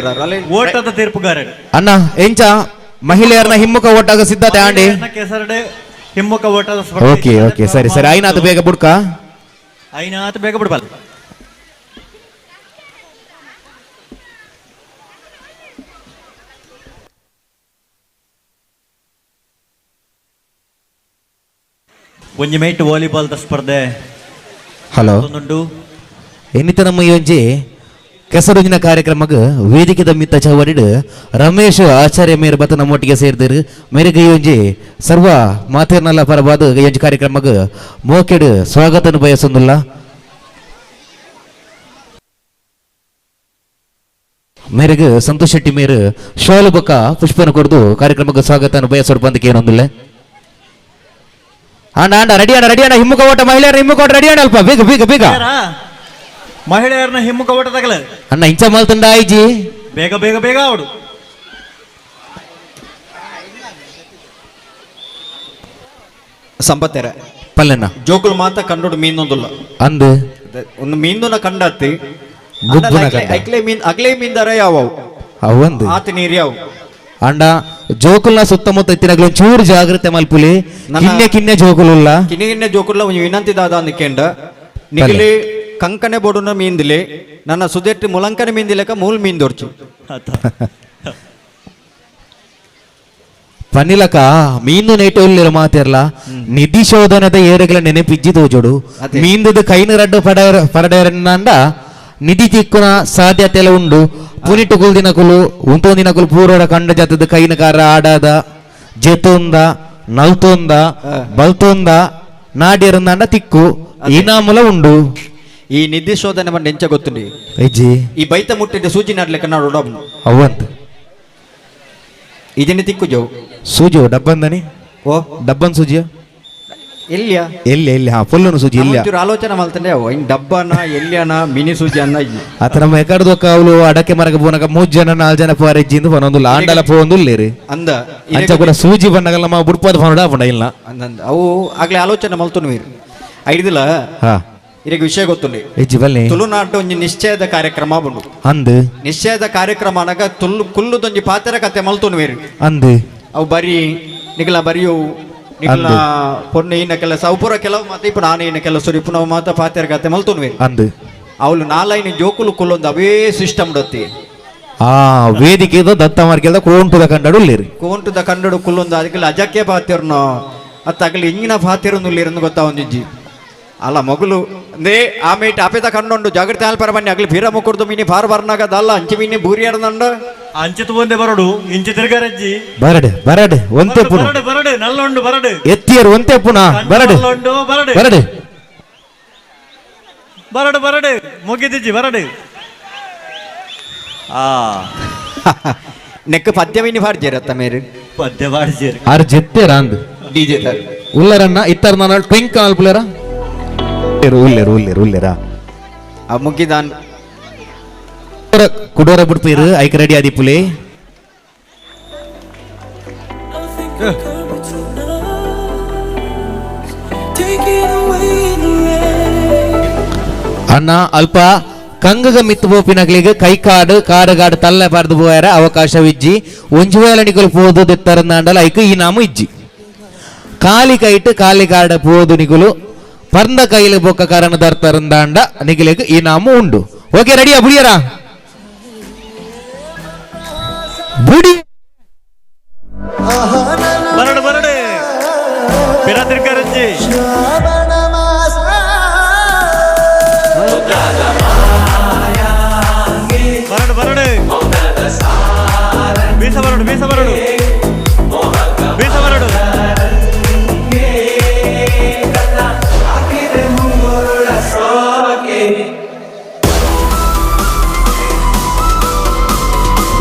ಓಟದ ತೀರ್ಪುಗಾರರು ಅಣ್ಣ ಎಂಚ ಮಹಿಳೆಯರನ್ನ ಹಿಮ್ಮುಖ ಓಟಾಗ ಸಿದ್ಧತೆ ಆಂಡಿ ಕೆಸರಡೆ ಹಿಮ್ಮುಖ ಓಟದ ಓಕೆ ಓಕೆ ಸರಿ ಸರಿ ಐನಾತು ಬೇಗ ಬುಡ್ಕ ಐನಾತು ಬೇಗ ಬಿಡ್ಬಲ್ಲ. ಒಂಜಿ mate volleyball the ಸ್ಪರ್ಧೆ ಹಲೋ ಎನ್ನಿತ ನಮ್ಮ ಈ ಒಂಜಿ ಕೆಸರುಂಜಿನ ಕಾರ್ಯಕ್ರಮಕ್ಕೆ ವೇದಿಕೆದ ಮಿತ್ತ ಚವರಿಡು ರಮೇಶ್ ಆಚಾರ್ಯ ಮೇರು ಬತ್ತ ನಮ್ಮೊಟ್ಟಿಗೆ ಸೇರಿದರು ಮೇರೆಗೆ ಈ ಒಂಜಿ ಸರ್ವ ಮಾತೇರ್ನಲ್ಲ ಪರವಾದ ಈ ಒಂಜಿ ಕಾರ್ಯಕ್ರಮಕ್ಕೆ ಮೋಕೆಡು ಸ್ವಾಗತನು ಬಯಸೊಂದುಲ್ಲ. ಮೇರೆಗೆ ಸಂತೋಷ್ ಶೆಟ್ಟಿ ಮೇರು ಶಾಲು ಬೊಕ್ಕ ಪುಷ್ಪನ ಕೊಡ್ದು ಕಾರ್ಯಕ್ರಮಕ್ಕೆ ಸ್ವಾಗತನು ಬಯಸೋಡು ಬಂದಕ್ಕೆ ಏನೊಂದಿಲ್ಲ. ಅಣ್ಣ ಅಣ್ಣ ರೆಡಿ ಅಣ್ಣ ರೆಡಿ ಅಣ್ಣ ಹಿಮ್ಮುಖ ಓಟ ಮಹಿಳೆಯರ ಹಿಮ್ಮುಖ ಓಟ ರೆಡಿ ಅಣ್ಣ ಅಲ್ಪ ಬೇಗ ಬೇಗ ಬೇಗ ಮಹಿಳೆಯರನ್ನ ಹಿಮ್ಮುಖ ಓಟ ತಗಲ ಅಣ್ಣ ಇಂಚ ಮಲ್ತಂಡ ಆಯ್ಜಿ ಬೇಗ ಬೇಗ ಬೇಗ ಅವಡು ಸಂಪತ್ತೆರ ಪಲ್ಲೆನ ಜೋಕುಲು ಮಾತ ಕಂಡೋಡು ಮೀನೊಂದುಲ್ಲ ಅಂದು ಒಂದು ಮೀನುನ ಕಂಡತ್ತಿ ಅಗ್ಲೇ ಮೀನ್ ಅಗ್ಲೇ ಮೀನ್ದಾರ ಯಾವವು ಅವಂದು ಆತ ನೀರು ಯಾವ ಅಂಡ ಜೋಕುಲ್ನ ಸುತ್ತಮುತ್ತ ಇತ್ತಿನಗ್ಲ ಚೂರು ಜಾಗ್ರತೆ ಮಲ್ಪುಲಿ ಕಿನ್ನೆ ಕಿನ್ನೆ ಜೋಕುಲುಲ್ಲ ಕಿನ್ನೆ ಕಿನ್ನೆ ಜೋಕುಲ್ಲ ಒಂದು ವಿನಂತಿ ದಾದ ಅಂದಕೆಂಡ ನಿಗಲಿ ಕಂಕನೆ ಬೋಡುನ ಮೀಂದಿಲೆ ನನ್ನ ಸುದೆಟ್ಟು ಮುಲಂಕನೆ ಮೀಂದಿಲೆಕ ಮೂಲ್ ಮೀಂದೊರ್ಚು ಪನ್ನಿಲಕ ಮೀನು ನೇಟು ಉಲ್ಲಿರ ಮಾತಿರ್ಲ ನಿಧಿ ಶೋಧನದ ಏರುಗಳ ನೆನಪಿಜ್ಜಿ ತೋಜೋಡು ಮೀಂದದ ಕೈನ ರಡ್ಡು ಪರಡೇರನ್ನಂಡ ನಿಧಿ ತಿಕ್ಕುನ ಸಾಧ್ಯತೆ ಉಂಡು ಪುನಿಟ್ಟು ಕುಲ್ದಿನಕುಲು ಉಂತೊಂದಿನಕುಲು ಪೂರ್ವರ ಕಂಡ ಜಾತದ ಕೈನ ಕಾರ ಆಡಾದ ಜೆತೊಂದ ನಲ್ತೊಂದ ಬಲ್ತೊಂದ ನಾಡಿರಂದಾಂಡ ತಿಕ್ಕು ಇನಾಮುಲ ಉಂಡು ಈ ನಿಧಿ ಶೋಧನೆ ಬಂದು ಎಂಚ ಗೊತ್ತುಂಡಿ ಅಜ್ಜಿ ಈ ಬೈತ ಮುಟ್ಟಿದ್ದ ಸೂಜಿ ನಾಡ್ಲಿಕ್ಕೆ ನಾಡು ಅವಂತ ಇದನ್ನೇ ತಿಕ್ಕು ಜೋ ಸೂಜಿ ಡಬ್ಬಂದನಿ ಓ ಡಬ್ಬನ್ ಸೂಜಿಯ ಎಲ್ಲಿಯ ಎಲ್ಲಿ ಎಲ್ಲಿ ಹಾ ಫುಲ್ಲುನು ಸೂಜಿ ಇಲ್ಲ ಒಂಚೂರು ಆಲೋಚನೆ ಮಲ್ತಂಡೆ ಅವು ಇನ್ ಡಬ್ಬನ ಎಲ್ಲಿಯನ ಮಿನಿ ಸೂಜಿ ಅನ್ನ ಆತ ನಮ್ಮ ಎಕಡ್ದೊಕ್ಕ ಅವಳು ಅಡಕೆ ಮರಕ ಪೋನಕ ಮೂರು ಜನ ನಾಲ್ ಜನ ಪೋರೆಜ್ಜಿಂದು ಪನೊಂದು ಆಂಡಲ ಪೋವೊಂದು ಉಲ್ಲೇರಿ ಅಂದ ಅಂಚ ಕೂಡ ಸೂಜಿ ಬಣ್ಣಗಲ್ಲ ನಮ್ಮ ಬುಡ್ಪಾದ ಫೋನ್ ಆಪುಂಡ ಇಲ್ಲ ಅಂದಂದ ಅವು ಆಗ್ಲೇ ಆಲೋಚನೆ ಮಲ್ತುನು ವೀರು ಐದಿಲ್ಲ ಹಾ ಇರಗ ವಿಷಯ ಗೊತ್ತುಂಡಿ ಇಜ್ಜಿ ಬಲ್ಲೆ ತುಳುನಾಡು ಒಂಜಿ ನಿಶ್ಚಯದ ಕಾರ್ಯಕ್ರಮ ಬಂಡು ಅಂದು ನಿಶ್ಚಯದ ಕಾರ್ಯಕ್ರಮ ಅನಗ ತುಳು ಕುಲ್ಲುದೊಂಜಿ ಪಾತ್ರ ಕತೆ ಮಲ್ತುನು ವೀರು ಅಂದು ಅವು ಬರಿ ನಿಗಲ ಬರಿಯವು ನಿಗಲ ಪೊಣ್ಣು ಈನ ಕೆಲಸ ಅವು ಪೂರ ಕೆಲವು ಮಾತ ಇಪ್ಪ ನಾನು ಈನ ಕೆಲಸ ಇಪ್ಪು ನಾವು ಮಾತ ಪಾತ್ರ ಕತೆ ಮಲ್ತುನು ವೀರು ಅಂದು ಅವಳು ನಾಲೈನ ಜೋಕುಲು ಕುಲ್ಲೊಂದು ಅವೇ ಸಿಸ್ಟಮ್ ಡತ್ತಿ ಆ ವೇದಿಕೆದ ದತ್ತ ಮಾರ್ಕೆಲ್ದ ಕೋಂಟುದ ಕಂಡಡು ಉಲ್ಲೇರಿ ಕೋಂಟುದ ಕಂಡಡು ಕುಲ್ಲೊಂದು ಅದಕ್ಕೆ ಅಜಕ್ಕೆ ಪಾತಿರ್ನೋ ಅತ್ತ ಅಗಲಿ ಇಂಗಿನ ಪಾತಿರನ್ನು ಉಲ್ಲೇರನ್ನು ಗೊತ್ತಾವೊಂದಿಜ್ಜಿ ಅಲ್ಲ ಮಗುಲು ಅಂದೇ ಆ ಮೇಟ್ ಆಪೇತ ಕಂಡುಂಡು ಜಾಗ್ರತೆ ಆಲ್ ಪರ ಬನ್ನಿ ಅಗಲಿ ಫೀರ ಮುಕ್ಕುರ್ದು ಮೀನಿ ಫಾರ್ ಬರ್ನಾಗದಲ್ಲ ಅಂಚಿ ಮೀನಿ ಬೂರಿ ಅರ್ದಂಡ ಅಂಚಿ ತುವಂದೆ ಬರಡು ಇಂಚಿ ತಿರ್ಗರಜ್ಜಿ ಬರಡು ಬರಡು ಒಂತೆ ಪುನ ಬರಡು ಬರಡು ನಲ್ಲೊಂಡು ಬರಡು ಎತ್ತಿಯರು ಒಂತೆ ಪುನ ಬರಡು ನಲ್ಲೊಂಡು ಬರಡು ಬರಡು ಬರಡು ಬರಡು ಮುಗಿದಿಜ್ಜಿ ಬರಡು ಆ ನೆಕ್ ಪದ್ಯ ಮೀನಿ ಫಾರ್ಜೇರತ್ತ ಮೇರು ಪದ್ಯ ಬಾಡ್ಜೇರು ಆರ್ ಜೆತ್ತೇರ ಅಂದ್ ಡಿಜೆ ತರ್ ಉಲ್ಲರನ್ನ ಇತ್ತರ ನಾನು ಟ್ವಿಂಕ್ ಆಲ್ಪುಲೇರ ಉಲ್ಲೇರು ಉಲ್ಲೇರು ಉಲ್ಲೇರಾ ಆ ಮುಗಿದಾನ್ ಕುಡೋರ ಬಿಡ್ಪೀರು ಐಕ್ ರೆಡಿ ಆದಿಪುಲೆ ಅಣ್ಣ ಅಲ್ಪ ಕಂಗಗ ಮಿತ್ತು ಪೋಪಿನಗಳಿಗೆ ಕೈಕಾಡು ಕಾಡುಗಾಡು ತಲ್ಲೆ ಪಾರ್ದು ಪೋಯಾರ ಅವಕಾಶವಿಜ್ಜಿ ಒಂಜಿ ವೇಳೆ ನಿಕುಲು ಪೋದು ದೆತ್ತರಂದಾಂಡಲ ಐಕ್ ಈ ನಾಮ ಇಜ್ಜಿ ಕಾಲಿ ಕೈಟ್ ಕಾಲಿ ಕಾಡ ಪೋದು ನಿಕುಲು ಪರ್ಂದ ಕೈಲಿ ಬೊಕ್ಕ ಕಾರಣ ದರ್ತರಂದಾಂಡ ನಿಗಿಲೆಗ್ ಈ ನಾಮ ಉಂಡು. ಓಕೆ ರೆಡಿಯಾ ಬುಡಿಯರ ಬುಡಿ ಬರಡು ಬರಡು ಪಿರತಿರ್ಕರಂಜಿ ಬರಡು ಬರಡು ಬೀಸ ಬರಡು ಬೀಸ ಬರಡು ಬೀಸ ಬರಡು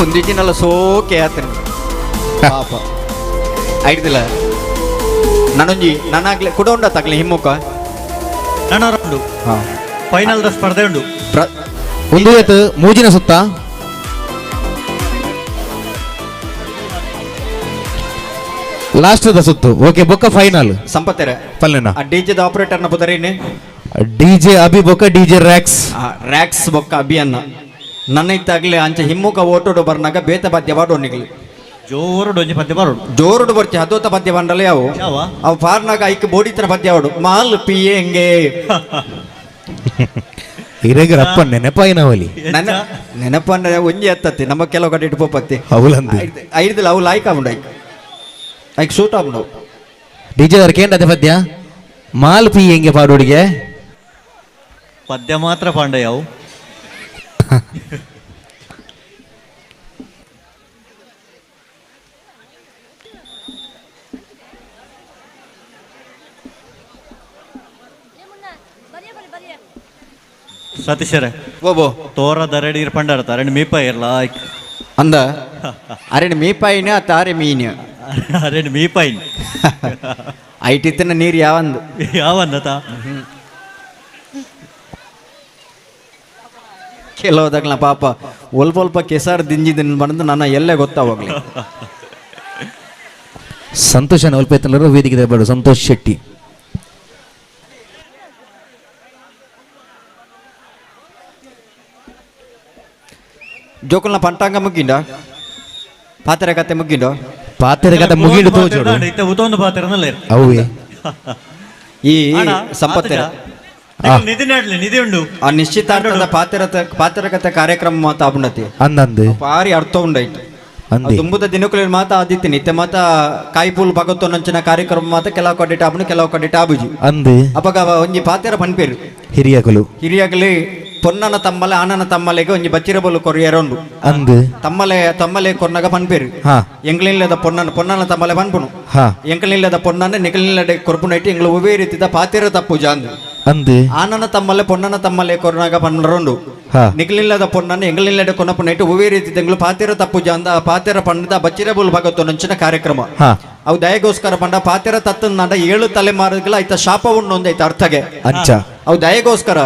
ಒಂದಿಜಿನಲ್ಲ ಸೋಕೆ ಆತನ ಪಾಪ ಐಡ್ದಿಲ್ಲ ನಾನೊಂಜಿ ನಾನಾಗ್ಲೆ ಕುಡ ಉಂಡ ತಗ್ಲೆ ಹಿಮ್ಮುಖ ನನ್ನ ಫೈನಲ್ the ಸ್ಪರ್ಧೆ ಉಂಡು ಒಂದು ಏತು ಮೂಜಿನ ಸುತ್ತ ಲಾಸ್ಟ್ the ಸುತ್ತು. ಓಕೆ ಬೊಕ್ಕ ಫೈನಲ್ ಸಂಪತ್ತೆರೆ ಪಲ್ಲೆನ ಆ ಡಿಜೆದ ಆಪರೇಟರ್ನ ಪುದರೇನೆ ಡಿಜೆ ಅಭಿ ಬೊಕ್ಕ ಡಿಜೆ ರ್ಯಾಕ್ಸ್ ರ್ಯಾಕ್ಸ್ ಬೊಕ್ಕ ಅಭಿ ಅನ್ನ ನನ್ನ ಇತ್ತಾಗ್ಲೆ ಅಂಚೆ ಹಿಮ್ಮುಖ ಓಟೋಡು ಬರ್ನಾಗ ಬೇತ ಪದ್ಯ ಬಾಡೋನಿಗ್ಲಿ ಜೋರು ಡೊಂಜಿ ಪದ್ಯ ಬಾರೋಡು ಜೋರುಡು ಬರ್ತಿ ಹದೋತ ಪದ್ಯ ಬಂಡಲೆ ಅವು ಯಾವ? ಅವು ಫಾರ್ನಾಗ ಐಕ್ ಬೋಡಿತನ ಪದ್ಯ ಅವಡು ಮಾಲ್ ಪಿಯೆ ಹೆಂಗೆ ಹಿರೇಗರಪ್ಪ ನೆನಪಾಯಿನವಲಿ ನನ್ನ ನೆನಪಂದ್ರೆ ಒಂಜಿ ಎತ್ತತ್ತಿ ನಮ್ಮ ಕೆಲವು ಕಡೆ ಇಟ್ಟು ಪೋಪತ್ತಿ ಅವಲಂದಿ ಐದಿಲ್ಲ ಅವು ಲಾಯ್ಕ್ ಆವುಂಡು ಐಕ್ ಐಕ್ ಸೂಟ್ ಆವುಂಡು ಡಿಜೆ ಕೇಂದ್ರ ಅದೇ ಪದ್ಯ ಮಾಲ್ ಪಿ ಹೆಂಗೆ ಪಾಡೋಡಿಗೆ ಪದ್ಯ ಮಾತ್ರ ಪಾಂಡ ಯಾವು ಸತೀಶರೇ ಓಬೋ ತೋರ ದರಡಿ ಇರ್ಪಂಡಾರ ಅರಣ್ ಮೀಪ ಇರ್ಲ ಅಂದ ಅರಣ್ ಮೀಪಾಯಿನ ತಾರೆ ಮೀನ ಅರಣ್ ಮೀಪಾಯಿನ ಐಟಿತ್ತಿನ ನೀರು ಯಾವಂದು ಯಾವಂದತ ಕೆಲವದಾಗ್ಲ ಪಾಪ ಒಲ್ಪ ಒಲ್ಪ ಕೆಸರು ದಿಂಜಿದಿನ ಬಂದು ನನ್ನ ಎಲ್ಲೇ ಗೊತ್ತಾವಾಗ್ಲಿ. ಸಂತೋಷ ಒಲ್ಪ ವೇದಿಕೆ ಬೇಡ ಸಂತೋಷ್ ಶೆಟ್ಟಿ ಜೋಕುಲ್ನ ಪಂಟಾಂಗ ಮುಗ್ಗಿಂಡ ಪಾತ್ರೆ ಕತೆ ಮುಗ್ಗಿಂಡ ಪಾತ್ರೆ ಕತೆ ಮುಗಿಂಡು ತೋಜೋಡು ಉತ್ತೊಂದು ಪಾತ್ರೆ ಅವೇ ಈ ಸಂಪತ್ತೆರ ನಿಧಿ ನಾಡ್ಲಿ ನಿಧಿ ಉಂಡು ಆ ನಿಶ್ಚಿತಾರ್ಥದ ಪಾತ್ರಕತೆ ಕಾರ್ಯಕ್ರಮ ಮಾತ ಆಪುಂಡತಿ ಅಂದಂದು ಭಾರಿ ಅರ್ಥ ಉಂಡೈಟ್ ತುಂಬುದ ದಿನಕುಲ ಮಾತ ಆದಿತ್ತಿ ನಿತ್ಯ ಮಾತ ಕಾಯಿಪೂಲ್ ಭಗತ್ತೊಂಚಿನ ಕಾರ್ಯಕ್ರಮ ಮಾತ ಕೆಲವು ಕಡೆ ಆಪುಂಡು ಕೆಲವು ಕಡೆ ಆಬುಜಿ ಅಂದು ಅಪಗ ಒಂಜಿ ಪಾತ್ರ ಪನ್ಪೇರು ಹಿರಿಯಕುಲು ಹಿರಿಯಗಲಿ ಪೊನ್ನನ ತಮ್ಮಲೆ ಆನನ ತಮ್ಮಲೆಗೆ ಒಂಜಿ ಬಚ್ಚಿರಬಲು ಕೊರಿಯರ ಉಂಡು ಅಂದು ತಮ್ಮಲೆ ತಮ್ಮಲೆ ಕೊರ್ನಗ ಪನ್ಪೇರು ಎಂಕ್ಲಿಲ್ಲದ ಪೊನ್ನನ ಪೊನ್ನನ ತಮ್ಮಲೆ ಪನ್ಪುನು ಎಂಕ್ಲಿಲ್ಲದ ಪೊನ್ನನ ನಿಕಲಿಲ್ಲಡೆ ಕೊರ್ಪುನೈಟ್ ಎಂಗ್ಳು ಒವ್ವೇ ರೀತಿದ ಪಾತಿರ ತಪ್ಪುಜ ಅಂದು ಅಂದು ಆನನ ತಮ್ಮಲೆ ಪೊನ್ನನ ತಮ್ಮಲೆ ಕೊರ್ನಗ ಪನ್ರುಂಡು ನಿಕಲಿಲ್ಲದ ಪೊನ್ನನ ಎಂಗ್ಲಿಲ್ಲಡೆ ಕೊನಪುನೈಟ್ ಒವ್ವೇ ರೀತಿದ ಎಂಗ್ಳು ಪಾತಿರ ತಪ್ಪುಜ ಅಂದ ಆ ಪಾತಿರ ಪಣ್ಣದ ಬಚ್ಚಿರಬಲು ಭಗತ್ತೊಂಚಿನ ಕಾರ್ಯಕ್ರಮ ಅವು ದಯಗೋಸ್ಕರ ಪಂಡ ಪಾತಿರ ತತ್ತಂದ 7 ತಲೆಮಾರುಗಳ ಐತ ಶಾಪ ಉಂಡು ಒಂದೈತ ಅರ್ಥಗೆ ಅಂಚ ಅವು ದಯಗೋಸ್ಕರ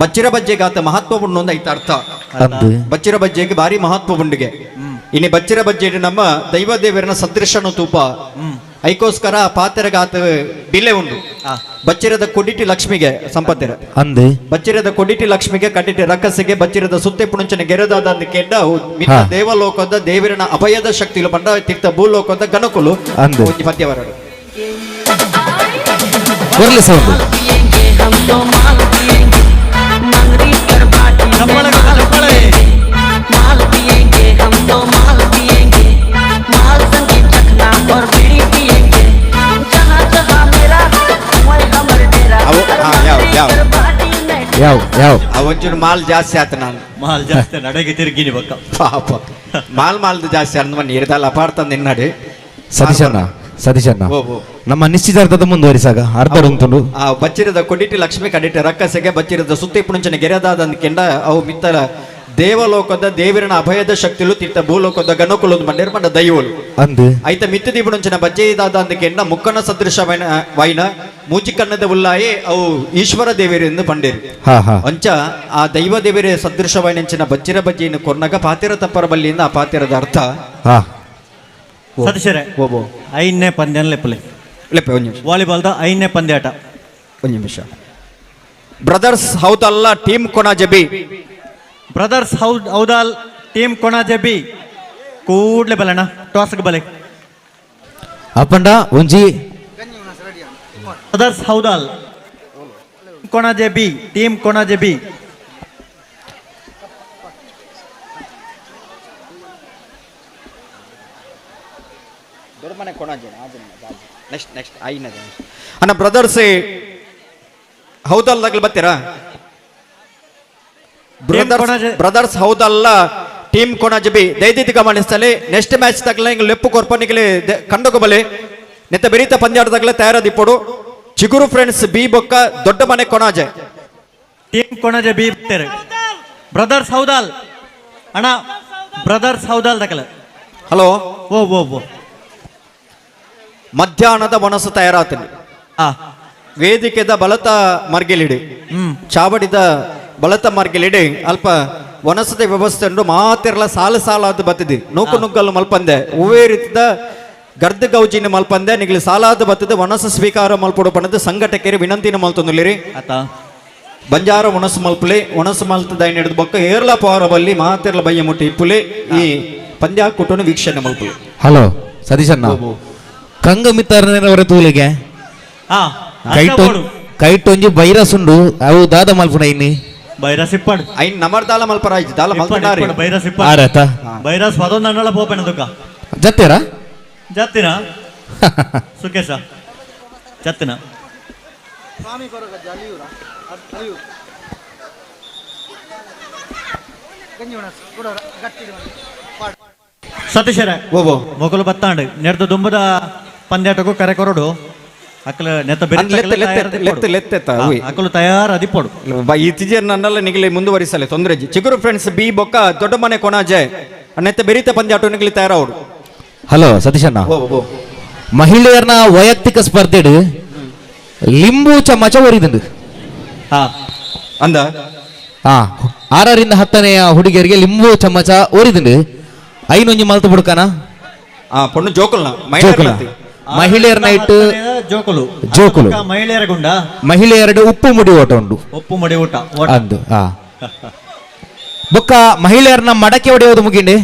ಬಚ್ಚಿರ ಬಜ್ಜೆಗಾತ ಮಹತ್ವ ಉಂಡು ಒಂದು ಐತ ಅರ್ಥ. ಬಚ್ಚಿರ ಬಜ್ಜೆಗೆ ಭಾರಿ ಮಹತ್ವ ಉಂಡಿಗೆ ಇನ್ನು ಬಚ್ಚಿರ ಬಜ್ಜೆ ನಮ್ಮ ದೈವ ದೇವರನ ಸದೃಶನ ತೂಪ ಐಕೋಸ್ಕರ ಪಾತೆರಗಾತ ಬಿಲೆ ಉಂಡು. ಬಚ್ಚಿರದ ಕೊಡಿಟಿ ಲಕ್ಷ್ಮಿಗೆ ಸಂಪತ್ತಿರ ಬಚ್ಚಿರದ ಕೊಡಿಟಿ ಲಕ್ಷ್ಮಿಗೆ ಕಟ್ಟಿಟಿ ರಕ್ಕಸಿಗೆ ಬಚ್ಚಿರದ ಸುತ್ತೆ ಪುಣಂಚನ ಗೆರೆದಾದ ಕೆಡ್ಡ ಮಿತ್ತ ದೇವಲೋಕದ ದೇವರನ ಅಭಯದ ಶಕ್ತಿಲು ಪಂಡ ತೀರ್ಥ ಭೂಲೋಕದ ಗಣಕುಲು ಪದ್ಯವರಡು माल पिएंगे हम तो माल पिएंगे माल संगे चखना और बीड़ी पिएंगे जहाँ जहाँ मेरा वहीं हमर डेरा ಯಾವ ಯಾವ ಒಂಚೂರು ಮಾಲ್ ಜಾಸ್ತಿ ಆತ ನಾನು ಮಾಲ್ ಜಾಸ್ತಿ ನಡೆಗೆ ತಿರುಗಿನಿ ಬಕ್ಕ ಪಾಪ ಮಾಲ್ ಮಾಲ್ದು ಜಾಸ್ತಿ ಅಂದ ನೀರ್ದಲ್ಲ ಅಪಾರ್ಥ ನಿನ್ನಡೆ. ಸತೀಶಣ್ಣ ಸತೀಶಣ್ಣ ನಮ್ಮ ನಿಶ್ಚಿತಾರ್ಥದ ಮುಂದುವರಿಸಾಗ ಅರ್ಧ ಉಂಟು. ಆ ಬಚ್ಚಿರದ ಕೊಡಿಟಿ ಲಕ್ಷ್ಮಿ ಕಡಿಟಿ ರಕ್ಕಸೆಗೆ ಬಚ್ಚಿರದ ಸುತ್ತಿ ಪುಣಂಚನ ಗೆರೆದಾದ ಕೆಂಡ ಅವು ಮಿತ್ತಲ ದೇವಲೋಕದ ದೇವರನ ಅಭಯದ ಶಕ್ತಿಲು ತೀರ್ಥ ಭೂಲೋಕದ ಗಣಕುಲು ಮಂಡೇರ್ ಮಂಡ ದೈವಲು ಅಂದು ಐತ ಮಿತ್ತ ದೀಪುಣಂಚನ ಬಜ್ಜೆದಾದ ಅಂದ ಕೆಂಡ ಮುಕ್ಕನ ಸದೃಶವೈನ ವೈನ ಮೂಚಿಕನ್ನದ ಉಲ್ಲಾಯೇ ಅವು ಈಶ್ವರ ದೇವರು ಎಂದು ಪಂಡೇರು. ಅಂಚ ಆ ದೈವ ದೇವರೇ ಸದೃಶವೈನಂಚಿನ ಬಚ್ಚಿರ ಬಜ್ಜೆಯನ್ನು ಕೊರ್ನಗ ಪಾತಿರ ತಪ್ಪರ ಬಲ್ಲಿಯಿಂದ ಆ ಪಾತಿರದ ಅರ್ಥ. ಸತೀಶರೇ ಐದನೇ ಪಂದ್ಯ ಲೆಪ್ಪಲೆ ಲೆಪ್ಪೆ ಒಂದು ನಿಮಿಷ ವಾಲಿಬಾಲ್ದ ಐದನೇ ಪಂದ್ಯಾಟ ಒಂದು ನಿಮಿಷ. ಬ್ರದರ್ಸ್ ಹೌದಲ್ಲ team Konaje B brothers Houdal team Konaje B ಕೂಡ್ಲೆ ಬಲಣ್ಣ ಟಾಸ್ಗೆ ಬಲೆ ಅಪ್ಪಂಡ ಒಂಜಿ brothers Houdal Konaje B team Konaje B next next ಐನದ ಅಣ್ಣ ಬ್ರದರ್ಸ್ ಹೌದಲ್ದಾಗಲಿ ಬರ್ತೀರಾ? Brothers Houdal team Konaje B ದಯದಿದ್ದು ಗಮನಿಸಲಿ ನೆಕ್ಸ್ಟ್ ಮ್ಯಾಚ್ ತಗಲ ಹಿಂಗೆ ಲೆಪ್ಪು ಕೊರ್ಪನಿಗೆ ಕಂಡಕೋಬಲೆ ನೆತ್ತ ಬೆರೀತ ಪಂದ್ಯಾಟದಾಗಲೇ ತಯಾರದಿಪ್ಪಡು. ಚಿಗುರು ಫ್ರೆಂಡ್ಸ್ ಬಿ ಬೊಕ್ಕ ದೊಡ್ಡ ಮನೆ Konaje team Konaje B brothers Houdal ಅಣ್ಣ ಬ್ರದರ್ಸ್ ಹೌದಾಲ್ ತಕಲ. ಹಲೋ ಓ ಓ ಓ ಮಧ್ಯಾಹ್ನದ ಮನಸ್ಸು ತಯಾರಾತೀನಿ. ವೇದಿಕೆದ ಬಲತ ಮರ್ಗಿಲಿಡಿ ಚಾವಡಿದ ಬಲತ ಮರ್ಗಿಲಿಡಿ ಅಲ್ಪ ವನಸದ ವ್ಯವಸ್ಥೆ ಉಂಟು ಮಾತಿರಲ ಸಾಲು ಸಾಲಾದ ಬತ್ತಿದೆ ನೂಕು ನುಗ್ಗಲು ಮಲ್ಪಂದೆ ಹೂವೇ ರೀತಿದ ಗರ್ದ ಗೌಜಿನ ಮಲ್ಪಂದೆ ನಿಗಲಿ ಸಾಲಾದ ಬತ್ತದೆ ವನಸ ಸ್ವೀಕಾರ ಮಲ್ಪಡು ಪಣದ ಸಂಘಟಕರು ವಿನಂತಿನ ಮಲ್ತೊಂದುಲಿರಿ. ಬಂಜಾರ ಒಣಸು ಮಲ್ಪುಲೆ ಒಣಸು ಮಲ್ತದ ಹಿಡಿದು ಬೊಕ್ಕ ಏರ್ಲ ಪವಾರ ಬಲ್ಲಿ ಮಾತಿರ್ಲ ಬಯ್ಯ ಮುಟ್ಟಿ ಇಪ್ಪುಲೆ ಈ ಪಂದ್ಯ ಕುಟುನು ವೀಕ್ಷಣೆ ಮಲ್ಪುಲೆ. ಹಲೋ ಸತೀಶಣ್ಣ ಕಂಗಮಿತ್ತರವರ ತೂಲಿಗೆ ಕೈಟೊಂಜಿ ಬೈರಸ್ ಉಂಡು ಅವು ದಾದ ಮಲ್ಪುನ ಇನ್ನಿ ಬೈರಸ್ ಇಪ್ಪಾಡು ಐನ್ ನಮರ್ ದಾಲ ಮಲ್ಪರಾಯ್ತು ದಾಲ ಮಲ್ಪನಾರಿ ಬೈರಸ್ ಇಪ್ಪಾಡು ಆರತ ಬೈರಸ್ ಪದೊಂದು ಅಣ್ಣಲ ಪೋಪೆನ ದುಕ್ಕ ಜತ್ತಿರಾ ಜತ್ತಿನ ಸುಕೇಶ ಜತ್ತಿನ ಸತೀಶರೇ ಮೊಗಲು ಬತ್ತಾಂಡು ನೆಡ್ದು ದುಂಬದ ಪಂದ್ಯಾಟಕ್ಕೂ ಕರೆ ಕೊರಡು ಅಕ್ಕಲ ನೆತ್ತ ಅಕ್ಕಲು ತಯಾರ ಅದಿಪ್ಪಡು ಇತ್ತೀಚೆಗೆ ನನ್ನೆಲ್ಲ ನಿಗಲಿ ಮುಂದುವರಿಸಲೆ ತೊಂದರೆ ಚಿಗುರು ಫ್ರೆಂಡ್ಸ್ ಬಿ ಬೊಕ್ಕ ದೊಡ್ಡ ಮನೆ ಕೊಣಾಜೆ ನೆತ್ತ ಬೆರೀತ ಪಂದ್ಯಾಟ ನಿಗಲಿ ತಯಾರವಡು. ಹಲೋ ಸತೀಶಣ್ಣ ಮಹಿಳೆಯರ್ನ ವೈಯಕ್ತಿಕ ಸ್ಪರ್ಧೆ ಲಿಂಬು ಚಮಚ ಒರಿದಂಡು ಅಂದ 6ರಿಂದ 10ನೇ ಹುಡುಗಿಯರಿಗೆ ಲಿಂಬು ಚಮಚ ಒರಿದಂಡು ಐನೊಂಜಿ ಮಲ್ತು ಬುಡ್ಕನ ಪೊಣ್ಣು ಜೋಕುಲ್ನ ಮಹಿಳೆಯರ ನೈಟ್ ಜೋಕುಲು ಜೋಕುಲು ಮಹಿಳೆಯರ ಗುಂಡ ಮಹಿಳೆಯರಡು ಉಪ್ಪು ಮುಡಿ ಓಟ ಉಂಡು ಉಪ್ಪು ಮುಡಿ ಊಟ ಅಂದು ಬೊಕ್ಕ ಮಹಿಳೆಯರನ್ನ ಮಡಕೆ ಹೊಡೆಯೋದು ಮುಗಿಂಡೆ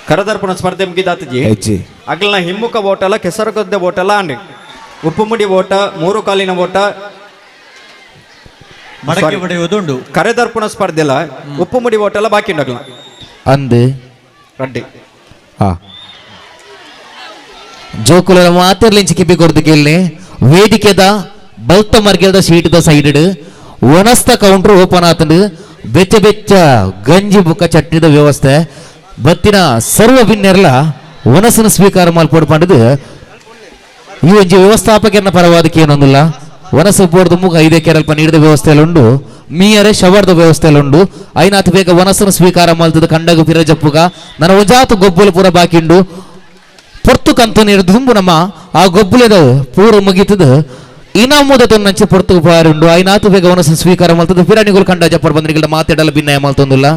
ಕರದರ್ಪಣ ಸ್ಪರ್ಧೆ ಮುಗಿದಾತಜಿ ಅಗ್ಲನ ಹಿಮ್ಮುಖ ಓಟಲ ಕೆಸರುಗದ್ದೆ ಓಟಲ ಅಂಡಿ ಉಪ್ಪು ಮುಡಿ ಓಟ ಮೂರು ಕಾಲಿನ ಓಟ ಮಡಕೆ ಹೊಡೆಯುವುದುಂಡು. ಕರೆದರ್ಪಣ ಸ್ಪರ್ಧೆ ಅಲ್ಲ, ಉಪ್ಪು ಮುಡಿ ಓಟೆಲ್ಲ ಬಾಕಿ ಉಂಡಾಗಲ್ಲ. ಅಂದು ರಡ್ಡಿ ಹಾ ಜೋಕುಲ ಮಾತಿರ್ಲಿಂಚಿ ಕಿಬ್ಬಿ ಕೊರ್ದು ಕೇಳಿ ವೇದಿಕೆದ ಬಲ್ತ ಮರ್ಗೆಲ್ದ ಸೀಟದ ಸೈಡ್ ವನಸ್ತ ಕೌಂಟರ್ ಓಪನ್ ಆತಂಡು. ಬೆಚ್ಚ ಬೆಚ್ಚ ಗಂಜಿ ಬುಕ್ಕ ಚಟ್ನಿದ ವ್ಯವಸ್ಥೆ ಬತ್ತಿನ ಸರ್ವ ಬಿನ್ನೆರ್ಲ ವನಸ್ಸನ್ನು ಸ್ವೀಕಾರ ಮಲ್ಪೊಡು ಪಂಡದು ಈ ಒಂಜಿ ವ್ಯವಸ್ಥಾಪಕರನ್ನ ಪರವಾದಕ್ಕೆ ಏನೊಂದಿಲ್ಲ. ವನಸ್ಸು ಬೋರ್ದು ಮುಗ ಐದೇ ಕೆರಲ್ಪ ನೀಡಿದ ವ್ಯವಸ್ಥೆಯಲ್ಲಿ ಉಂಡು, ಮೀಯರೆ ಶವರ್ದ ವ್ಯವಸ್ಥೆಯಲ್ಲಿ ಉಂಡು. ಐನಾತ್ ಬೇಗ ವನಸ್ಸನ್ನು ಸ್ವೀಕಾರ ಮಲ್ತದ ಕಂಡಗು ಪಿರಜಪ್ಪುಗ ನನ್ನ ಒಂಜಾತು ಗೊಬ್ಬಲು ಪೂರ ಬಾಕಿಂಡು ಪೊರ್ತು ಕಂತು ನೀರು ದುಂಬು ನಮ್ಮ ಆ ಗೊಬ್ಬುಲೆದ ಪೂರ ಮುಗಿತದ ಇನಾಮುದ ತೊನ್ನಂಚೆ ಪೊರ್ತು ಉಂಡು. ಐನಾತು ಬೇಗ ವನಸ್ಸನ್ನು ಸ್ವೀಕಾರ ಮಲ್ತದ ಪಿರಾಣಿಗಳು ಕಂಡ ಜಪ್ಪರ್ ಬಂದ್ರಿಗಳ ಮಾತಾಡಲು ಭಿನ್ನಯ ಮಲ್ತೊಂದಿಲ್ಲ.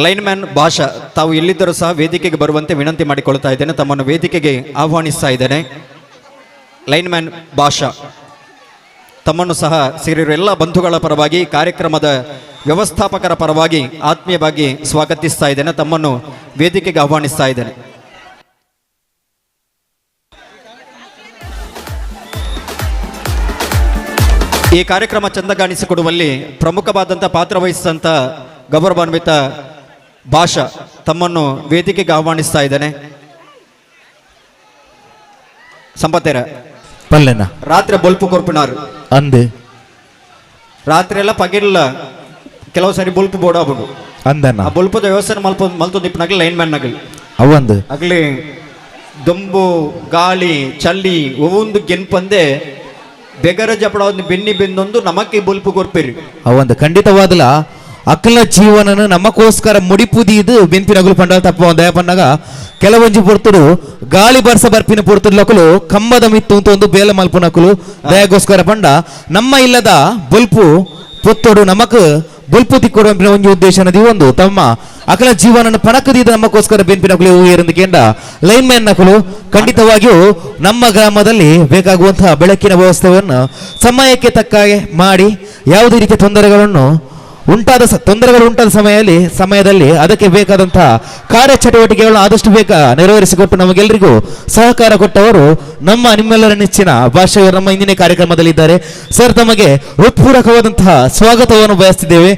ಲೈನ್ ಮ್ಯಾನ್ ಭಾಷಾ ತಾವು ಎಲ್ಲಿದ್ದರೂ ಸಹ ವೇದಿಕೆಗೆ ಬರುವಂತೆ ವಿನಂತಿ ಮಾಡಿಕೊಳ್ತಾ ಇದ್ದೇನೆ. ತಮ್ಮನ್ನು ವೇದಿಕೆಗೆ ಆಹ್ವಾನಿಸ್ತಾ ಇದ್ದೇನೆ. ಲೈನ್ ಮ್ಯಾನ್ ಭಾಷಾ ತಮ್ಮನ್ನು ಸಹ ಸೇರಿರುವ ಎಲ್ಲ ಬಂಧುಗಳ ಪರವಾಗಿ, ಕಾರ್ಯಕ್ರಮದ ವ್ಯವಸ್ಥಾಪಕರ ಪರವಾಗಿ ಆತ್ಮೀಯವಾಗಿ ಸ್ವಾಗತಿಸ್ತಾ ಇದ್ದೇನೆ. ತಮ್ಮನ್ನು ವೇದಿಕೆಗೆ ಆಹ್ವಾನಿಸ್ತಾ ಇದ್ದೇನೆ. ಈ ಕಾರ್ಯಕ್ರಮ ಚಂದಗಾಣಿಸಿಕೊಡುವಲ್ಲಿ ಪ್ರಮುಖವಾದಂಥ ಪಾತ್ರ ವಹಿಸಿದಂಥ ಗೌರವಾನ್ವಿತ ಭಾಷಾ ತಮ್ಮನ್ನು ವೇದಿಕೆಗೆ ಆಹ್ವಾನಿಸ್ತಾ ಇದ್ದೇನೆ. ಸಂಪತ್ತೇರ ಪಲ್ಲೆನ ರಾತ್ರಿ ಬೊಲ್ಪು ಕೊರ್ಪಿನಾರು ಅಂದು ರಾತ್ರಿ ಎಲ್ಲ ಪಗಿಲ್ಲ ಕೆಲವು ಸಾರಿ ಬೊಲ್ಪು ಬೋಡಾಬುಡು ಅಂದನ ಆ ಬೊಲ್ಪದ ವ್ಯವಸ್ಥೆ ಮಲ್ಪ ಮಲ್ತೊಂದಿಪ್ಪನಾಗಲಿ ಲೈನ್ ಮ್ಯಾನ್ ನಗಲಿ ಅವಂದು ಆಗಲಿ ದೊಂಬು ಗಾಳಿ ಚಳಿ ಒವೊಂದು ಗೆನ್ಪಂದೆ ಬೆಗರ ಜಪಡ ಒಂದು ಬೆನ್ನಿ ಬೆಂದೊಂದು ನಮಕ್ಕೆ ಬೊಲ್ಪು ಕೊರ್ಪಿರಿ ಅವಂದು ಖಂಡಿತವಾದಲ ಅಕ್ಕಲ ಜೀವನನ ನಮಗೋಸ್ಕರ ಮುಡಿಪುದಿದು ಬೆನ್ಪಿನಗುಲು ಪಂಡ ತಪ್ಪ ದಯ ಪಣ್ಣಾಗ ಕೆಲವೊಂಜಿ ಪೊರ್ತುಡು ಗಾಳಿ ಬರ್ಸ ಬರ್ಪಿನ ಪೊರ್ತುಡು ಲಕುಲು ಕಂಬದ ಮಿತ್ತು ಅಂತ ಒಂದು ಬೇಲ ಮಲ್ಪುನಕುಲು ದಯಗೋಸ್ಕರ ಪಂಡ ನಮ್ಮ ಇಲ್ಲದ ಬೊಲ್ಪು ಪೊತ್ತೊಡು ನಮಕ್ ಬೊಲ್ಪು ತಿಕ್ಕೊಡು ಅಂಪಿನ ಒಂಜಿ ಉದ್ದೇಶ ನದಿ ಒಂದು ತಮ್ಮ ಅಕಲ ಜೀವನನ ಪಣಕದೀದ ನಮಗೋಸ್ಕರ ಬೆನ್ಪಿನಕುಲು ಏರಂದು ಕೇಂದ್ರ ಲೈನ್ ಮ್ಯಾನ್ ನಕಲು ಖಂಡಿತವಾಗಿಯೂ ನಮ್ಮ ಗ್ರಾಮದಲ್ಲಿ ಬೇಕಾಗುವಂತಹ ಬೆಳಕಿನ ವ್ಯವಸ್ಥೆಯನ್ನು ಸಮಯಕ್ಕೆ ತಕ್ಕ ಹಾಗೆ ಮಾಡಿ ಯಾವುದೇ ರೀತಿಯ ತೊಂದರೆಗಳನ್ನು ಉಂಟಾದ ತೊಂದರೆಗಳು ಉಂಟಾದ ಸಮಯದಲ್ಲಿ ಅದಕ್ಕೆ ಬೇಕಾದಂತಹ ಕಾರ್ಯಚಟುವಟಿಕೆಗಳನ್ನು ಆದಷ್ಟು ಬೇಗ ನೆರವೇರಿಸಿಕೊಟ್ಟು ನಮಗೆಲ್ಲರಿಗೂ ಸಹಕಾರ ಕೊಟ್ಟವರು ನಮ್ಮ ನಿಮ್ಮೆಲ್ಲರ ನೆಚ್ಚಿನ ಭಾಷೆಯವರು ನಮ್ಮ ಇಂದಿನ ಕಾರ್ಯಕ್ರಮದಲ್ಲಿದ್ದಾರೆ. ಸರ್, ತಮಗೆ ಹೃತ್ಪೂರ್ವಕವಾದಂತಹ ಸ್ವಾಗತವನ್ನು ಬಯಸ್ತಿದ್ದೇವೆ.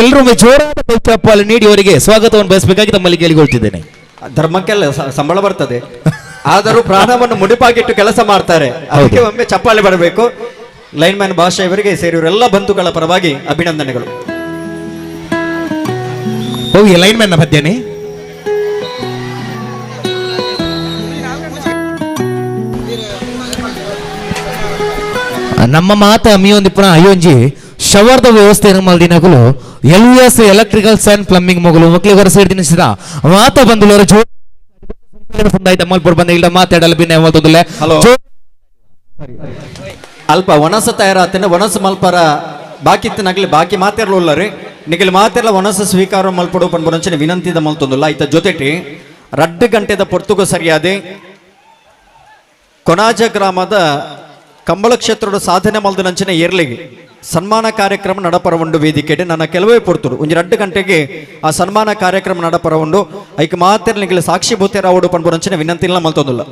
ಎಲ್ಲರೂ ಜೋರಾದ ಕೈಚಪ್ಪಾಳೆ ನೀಡಿ ಅವರಿಗೆ ಸ್ವಾಗತವನ್ನು ಬಯಸಬೇಕಾಗಿ ತಮ್ಮಲ್ಲಿ ಕೇಳಿಕೊಳ್ತಿದ್ದೇನೆ. ಧರ್ಮಕ್ಕೆಲ್ಲ ಸಂಬಳ ಬರ್ತದೆ, ಆದರೂ ಪ್ರಾಣವನ್ನು ಮುಡಿಪಾಗಿಟ್ಟು ಕೆಲಸ ಮಾಡ್ತಾರೆ. ಅದಕ್ಕೆ ಒಮ್ಮೆ ಚಪ್ಪಾಳೆ ಬರಬೇಕು. ಲೈನ್ ಮ್ಯಾನ್ ಭಾಷೆ ಇವರಿಗೆ ಸೇರಿಯವರೆಲ್ಲ ಬಂಧುಗಳ ಪರವಾಗಿ ಅಭಿನಂದನೆಗಳು. ಹೋಗಿ ಲೈನ್ ಮ್ಯಾನ್ ಪದ್ಯನೇ. ನಮ್ಮ ಮಾತ ಅಮ್ಮಿಯೊಂದಿಪ್ಪನ ಅಯ್ಯೊಂಜಿ ಶವರ್ದ ವ್ಯವಸ್ಥೆ ಮಲ್ದಿನಗುಲು L V S electricals and plumbing ಮೊಗಲು ಮಕ್ಕಳಿಗೆ ಹೊರ ಸೇರಿದ ಮಾತ ಬಂಧುಲವರು ಜೋ ಮಲ್ಪುರ್ ಬಂದ ಇಲ್ಲ ಮಾತಾಡಲು ಬಿನ್ನ ಮಲ್ತೊಂದುಲ್ಲೆ. ಹಲೋ, ಅಲ್ಪ ವನಸ ತಯಾರಾತೇನೆ ವನಸ ಮಲ್ಪರ ಬಾಕಿ ಇತ್ತನಾಗ್ಲಿ ಬಾಕಿ ಮಾತಾಡಲುಲ್ಲರಿ ನಿಗಲಿ ಮಾತೆಲ್ಲ ವನಸ ಸ್ವೀಕಾರ ಮಲ್ಪಡು ಪನ್ಪುನಂಚಿನ ವಿನಂತಿದ ಮಲ್ತೊಂದುಲ್ಲ. ಈತ ಜೊತೆಟಿ 2 ಗಂಟೆದ ಪೊರ್ತುಗು ಸರಿಯಾದೆ ಕೊನಾಜ ಗ್ರಾಮದ ಕಂಬಳ ಕ್ಷೇತ್ರದ ಸಾಧನೆ ಮಲ್ದನಂಚಿನ ಏರ್ಲಿಗೆ ಸನ್ಮಾನ ಕಾರ್ಯಕ್ರಮ ನಡಪರ ಉಂಡು ವೇದಿಕೆಡೆ ನನ್ನ ಕೆಲವೇ ಪೊರ್ತುಡು ಒಂಜಿ 2 ಗಂಟೆಗೆ ಆ ಸನ್ಮಾನ ಕಾರ್ಯಕ್ರಮ ನಡಪರ ಉಂಡು. ಐಕ್ ಮಾತೆಲ್ಲ ನಿಗಲಿ ಸಾಕ್ಷಿಭೂತರಾವಡು ಪನ್ಪುನಂಚಿನ ವಿನಂತಿಲ್ಲ ಮಲ್ತೊಂದುಲ್ಲ.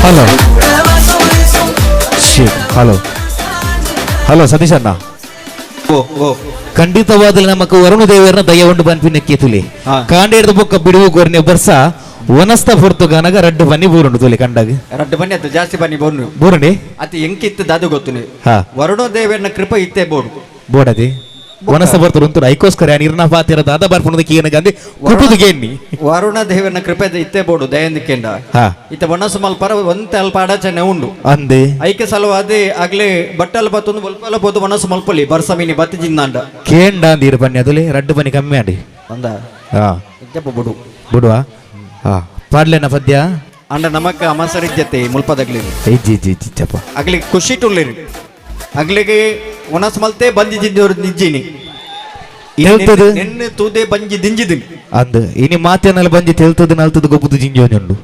Hello hello hello Satish ಅಣ್ಣ, ಖಂಡಿತವಾದಲ್ಲಿ ನಮಕ್ ವರುಣ ದೇವರನ್ನ ದಯ ಉಂಡು ಬನ್ಪಿನಕ್ಕೆ ತುಲಿ ಕಾಂಡೇರ್ದ ಬೊಕ್ಕ ಬಿಡುವು ಗೊರ್ನೆ ಬರ್ಸ ವನಸ್ತ ಪೊರ್ತು ಗನಗ ರಡ್ಡು ಬನ್ನಿ ಬೂರುಂಡು ತುಲಿ ಕಂಡಾಗ ರಡ್ಡು ಬನ್ನಿ ಅದು ಜಾಸ್ತಿ ಬನ್ನಿ ಬೋರ್ನು ಬೂರುಂಡಿ ಅತಿ ಎಂಕಿತ್ತು ದಾದು ಗೊತ್ತು. ವರುಣ ದೇವರನ್ನ ಕೃಪೆ ಇತ್ತೇ ಬೋಡು ಬೋಡದಿ ವನಸ ಬರ್ತರು ಉಂಟು ಐಕೋಸ್ಕರ ನಿರ್ನ ಪಾತಿರ ದಾದ ಬರ್ಪುಣದ ಕೀನ ಗಂದಿ ಕುಟುದು ಗೇನ್ನಿ ವರುಣ ದೇವನ ಕೃಪೆ ಇತ್ತೆ ಬೋಡು ದಯಂದಿಕೆಂಡ ಇತ್ತ ವನಸು ಮಲ್ಪರ ಒಂತೆ ಅಲ್ಪ ಅಡಚಣೆ ಉಂಡು ಅಂದೆ ಐಕೆ ಸಲುವಾದಿ ಆಗ್ಲೇ ಬಟ್ಟಲ್ ಬತ್ತೊಂದು ಬೊಲ್ಪಲ ಪೋದು ವನಸು ಮಲ್ಪಲಿ ಬರ್ಸಮಿನಿ ಬತ್ತಿ ಜಿಂದಾಂಡ ಕೇಂಡ ಅಂದೀರು ಬನ್ನಿ ಅದುಲೆ ರಡ್ಡು ಬನ್ನಿ ಕಮ್ಮಿ ಆಡಿ ಅಂದ ಇಜ್ಜಪ್ಪ ಬುಡು ಬುಡುವ ಹಾ ಪಾಡ್ಲೇನ ಪದ್ಯ ಅಂಡ ನಮಕ್ ಅಮಸರಿಜ್ಜತೆ ಮುಲ್ಪದಗ್ಲಿ ಇಜ್ಜಿ ಇಜ್ಜಿ ಇಜ್ಜಪ್ಪ ಅಗ್ಲಿ ಖುಷಿ ಟುಳ್ಳಿರಿ ಅಗ್ಲಿಗೆ ಒಣಸ್ ಮಲ್ತೆ ಬಂಜಿ ಜಿಂಜೋರು ನಿಜ್ಜಿನಿ ತೆಲ್ತದು ನೆನ್ನೆ ತೂದೆ ಬಂಜಿ ದಿಂಜಿದಿನಿ ಅಂದ್ ಇನಿ ಮಾತೇನಲ್ಲ ಬಂಜಿ ತೆಲ್ತದು ನಲ್ತದು ಗೊಬ್ಬುದು ಜಿಂಜೋಜುಂಡು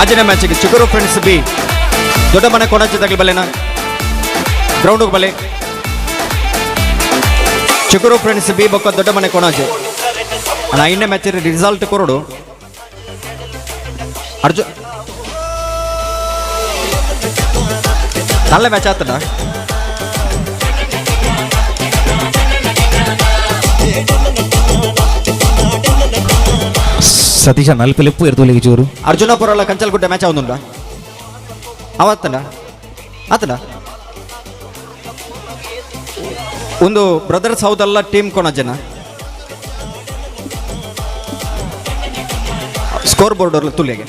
ಆಜಿನ ಮ್ಯಾಚಿಗೆ ಚಿಗುರು ಫ್ರೆಂಡ್ಸ್ ಬಿ ದೊಡ್ಡ ಮನೆ ಕೊಣಚಿ ತಗಲಿ ಬಲ್ಲೆನ ಗ್ರೌಂಡ್ ಬಲೆ ಚಿಗುರು ಫ್ರೆಂಡ್ಸ್ ಬಿ ಬೊಕ್ಕ ದೊಡ್ಡ ಮನೆ ಕೊಣಾಜೆ ಅಣ್ಣ ಐದನೇ ಮ್ಯಾಚ್ ರಿಸಲ್ಟ್ ಕೊರಡು ಅರ್ಜುನ್ ನಲ್ಲ ಮ್ಯಾಚ್ ಆತಡ ಸತೀಶ ನಲ್ಪೆಲೆಪ್ಪು ಎರ್ತೋಲಿಗೆ ಚೂರು ಅರ್ಜುನಪುರಲ್ಲ ಕಂಚಲ್ಗುಡ್ಡೆ ಮ್ಯಾಚ್ ಆവുದುಂಡ ಅವತ್ತನ ಆತನ ಒಂದು ಬ್ರದರ್ಸ್ ಹೌದಲ್ಲ ಟೀಮ್ ಕೊನ ಜನ ಸ್ಕೋರ್ ಬೋರ್ಡ್ ತುಲಿಗೆ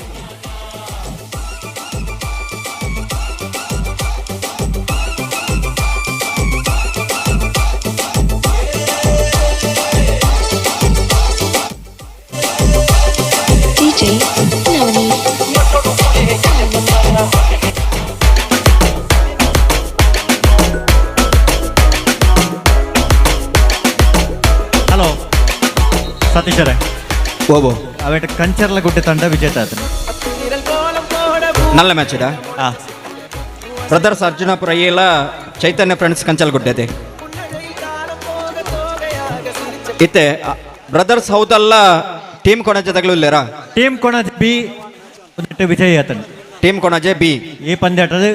DJ Navneet. Hello ಸತೀಶರೇ ಓಬೋ ಅವೇಟ ಕಂಚರ್ಲ ಗುಡ್ಡೆ ತಂಡ ವಿಜೇತ ಆತನು ನಲ್ಲ ಮ್ಯಾಚ್ ಇಡ ಬ್ರದರ್ಸ್ ಅರ್ಜುನಪುರ ಏಲ ಚೈತನ್ಯ ಫ್ರೆಂಡ್ಸ್ ಕಂಚಲ್ಗುಡ್ಡೆ ಇತ್ತೆ brothers Houdal team Konaje ತಗಲುಲ್ಲೇರಾ team Konaje B ವಿಜಯ ಆತನು ಟೀಮ್ ಕೊಣಜೆ ಬಿ ಈ ಪಂದ್ಯಾಟದ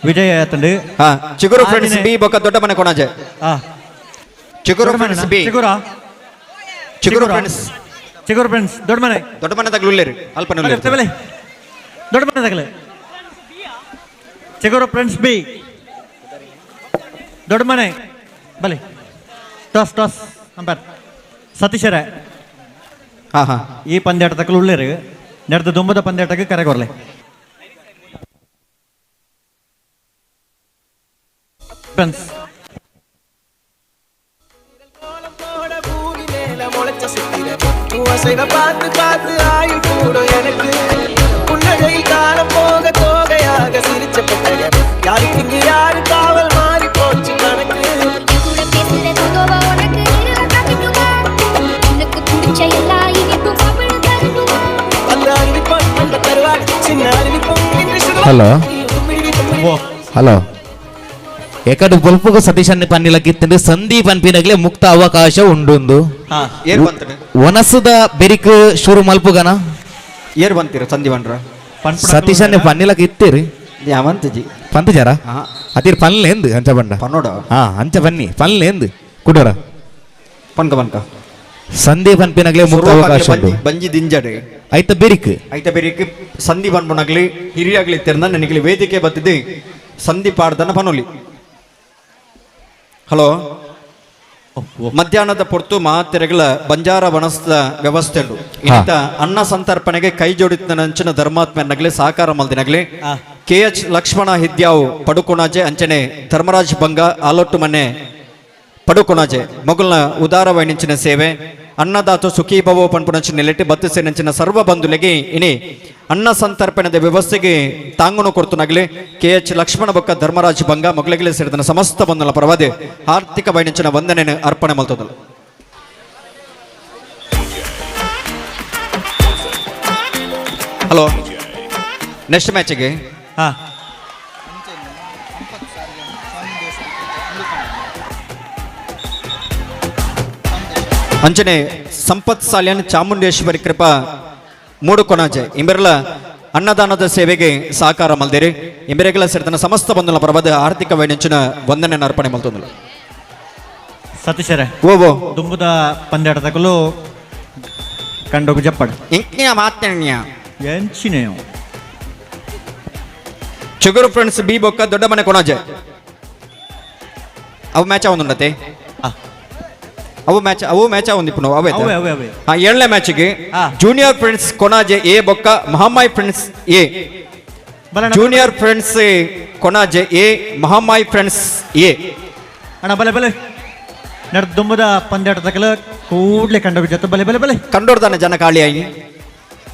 ವಿಜಯ ಆತಂಡು ಹಾ ಚಿಗುರು ಫ್ರೆಂಡ್ಸ್ ಬಿ ಬೊಕ್ಕ ದೊಡ್ಡ ಮನೆ ಕೊಣಜೆ ಚಿಗುರು ಫ್ರೆಂಡ್ಸ್ ಬಿ ಚಿಗುರ ಚಿಗುರು ಫ್ರೆಂಡ್ಸ್ ಚಿಗುರು ಫ್ರೆಂಡ್ಸ್ ದೊಡ್ಡ ಮನೆ ದೊಡ್ಡ ಮನೆ ತಗಲುಲ್ಲೇರಿ ಅಲ್ಪ ದೊಡ್ಡ ಮನೆ ತಗಲೆ ಚಿಗುರು ಫ್ರೆಂಡ್ಸ್ ಬಿ ದೊಡ್ಡ ಮನೆ ಬಲೆ toss toss umpire ಸತೀಶರೇ ಹಾ ಹಾ ಈ ಪಂದ್ಯಾಟ ತಕಲು ಉಳ್ಳೇರು ನಡೆದ ದುಂಬದ ಪಂದ್ಯಾಟಕ್ಕೆ ಕರೆಗೊರ್ಲೆ ಫ್ರೆಂಡ್ಸ್ பார்த்து பார்த்து ஆயுள் கூடும் எனக்கு புன்னகையில் காலம் போக தோகையாக சிரிச்ச புத்தகம் யாருக்கு இங்கு யாரு காவல் மாறி போச்சு கணக்கு ಹಲೋ ಹಲೋ ಎಕಡು ಬೊಲ್ಪುಗು ಸತೀಶ್ ಪನ್ನಿಲಕ್ಕಿತ್ತಂಡು ಸಂದೀಪ್ ಅನ್ಪಿನಗ್ಲೆ ಮುಕ್ತ ಅವಕಾಶ ಉಂಡುಂದು ವನಸದ ಬೆರಿಕ್ ಶುರು ಮಲ್ಪುಗನ ಏರ್ ಬಂತೀರ ಸಂದೀಪ್ ಅನ್ರ ಸತೀಶ್ ಅನ್ನೆ ಪನ್ನಿಲಕ್ ಇತ್ತೀರಿ ಯಾವಂತಜಿ ಪಂತಜಾರ ಅತೀರ್ ಪನ್ಲೇಂದು ಅಂಚ ಬಂಡ ಪನ್ನೋಡ ಹಾ ಅಂಚ ಬನ್ನಿ ಪನ್ಲೇಂದು ಕುಡೋರ ಪನ್ಕ ಪನ್ಕ ಸಂದೀಪ್ ಅನ್ಪಿನಗ್ಲೆ ಮುಕ್ತ ಅವಕಾಶ ಉಂಡು ಬಂಜಿ ದಿಂಜಡೆ ಐತ ಬೆರಿಕ್ ಐತ ಬೆರಿಕ್ ಸಂದೀಪ್ ಅನ್ಪುನಗ್ಲಿ ಹಿರಿಯಾಗ್ಲಿ ತೆರ್ನ ನನಗೆ ವೇದಿಕೆ ಬತ್ತಿದೆ ಸಂದೀಪ್ ಆಡ್ದನ ಪನೋಲಿ ಹಲೋ ಮಧ್ಯಾಹ್ನದ ಪೊರ್ತು ಮಾತೆರೆಗಳ ಬಂಜಾರ ವನಸ್ದ ವ್ಯವಸ್ಥೆ ಉಂಡು ಇನ್ನಿತ ಅನ್ನ ಸಂತರ್ಪಣೆಗೆ ಕೈ ಜೋಡಿತ ನಂಚಿನ ಧರ್ಮಾತ್ಮನಗಲಿ ಸಹಕಾರ ಮಲ್ದಿನಗಲಿ K H Lakshmana Hidyav Padukonaje ಅಂಚನೆ ಧರ್ಮರಾಜ್ ಬಂಗ ಆಲೊಟ್ಟು ಮನೆ ಪಡುಕೊಣಾಜೆ ಮೊಗಲ್ನ ಉದಾರವೈನಿಂಚಿನ ಸೇವೆ ಅನ್ನದಾತ ಸುಖೀಭವೋ ಪನ್ಪುನಂಚಿನ ನೆಲೆಟ್ ಬತ್ತು ಸೇನಂಚಿನ ಸರ್ವ ಬಂಧುಲೆಗೆ ಇನಿ ಅನ್ನ ಸಂತರ್ಪಣದ ವ್ಯವಸ್ಥೆಗೆ ತಾಂಗುನು ಕೊಡ್ತುನಗಲಿ ಕೆ ಎಚ್ ಲಕ್ಷ್ಮಣ ಬೊಕ್ಕ ಧರ್ಮರಾಜ್ ಬಂಗ ಮೊಗಲಗಿಲೆ ಸೇರಿದ ಸಮಸ್ತ ಬಂಧುಲ ಪರವಾದೆ ಆರ್ಥಿಕ ವೈನಂಚಿನ ವಂದನೆಯನ್ನು ಅರ್ಪಣೆ ಮಲ್ತದಲ್ಲ. ಹಲೋ, ನೆಕ್ಸ್ಟ್ ಮ್ಯಾಚಿಗೆ ಅಂಚನೆ ಸಂಪತ್ ಸಾಲ್ಯನ್ ಚಾಮುಂಡೇಶ್ವರಿ ಕೃಪಾ ಮೂಡು ಕೊಣಾಜೆ ಇಂಬೆರ್ಲ ಅನ್ನದಾನದ ಸೇವೆಗೆ ಸಹಕಾರ ಮಲ್ದೇರಿ ಇಂಬೆರೆಗಳ ಸೇರಿದ ಸಮಸ್ತ ಬಂಧುಲ ಪರವಾದ ಆರ್ಥಿಕ ವೈನಂಚಿನ ವಂದನೆ ಅರ್ಪಣೆ ಮಲ್ತೊಂದುಲ. ಸತೀಶರೇ, ಓ ಓ ದುಂಬುದ ಪಂದ್ಯಾಟದಕಲು ಕಂಡೋಗು ಜಪ್ಪಡ್ ಇಂಕಿನ ಮಾತಣ್ಯ ಎಂಚಿನೆಯೋ ಚುಗುರು ಫ್ರೆಂಡ್ಸ್ ಬಿ ಬೊಕ್ಕ ದೊಡ್ಡ ಮನೆ ಕೊಣಾಜೆ ಅವು ಮ್ಯಾಚ್ ಅವನುಂಡತೆ ಅವು ಮ್ಯಾಚ್ ಅವು ಮ್ಯಾಚ್ ಅವನು ಅವೇ ಅವೇ. ಹಾ, ಏಳನೇ ಮ್ಯಾಚ್ಗೆ junior friends Konaje A ಬೊಕ್ಕ Mahamai friends A, junior friends Konaje A Mahamai friends A. ಅಣ್ಣ ಬಲೆ ಬಲೆ ನಡ್ ದುಂಬುದ ಪಂದ್ಯಾಟದಕಲ ಕೂಡ್ಲೆ ಕಂಡೋಗು ಜೊತೆ ಬಲೆ ಬಲೆ ಬಲೆ ಕಂಡೋರ್ದಾನೆ ಜನ ಖಾಲಿ ಆಗಿ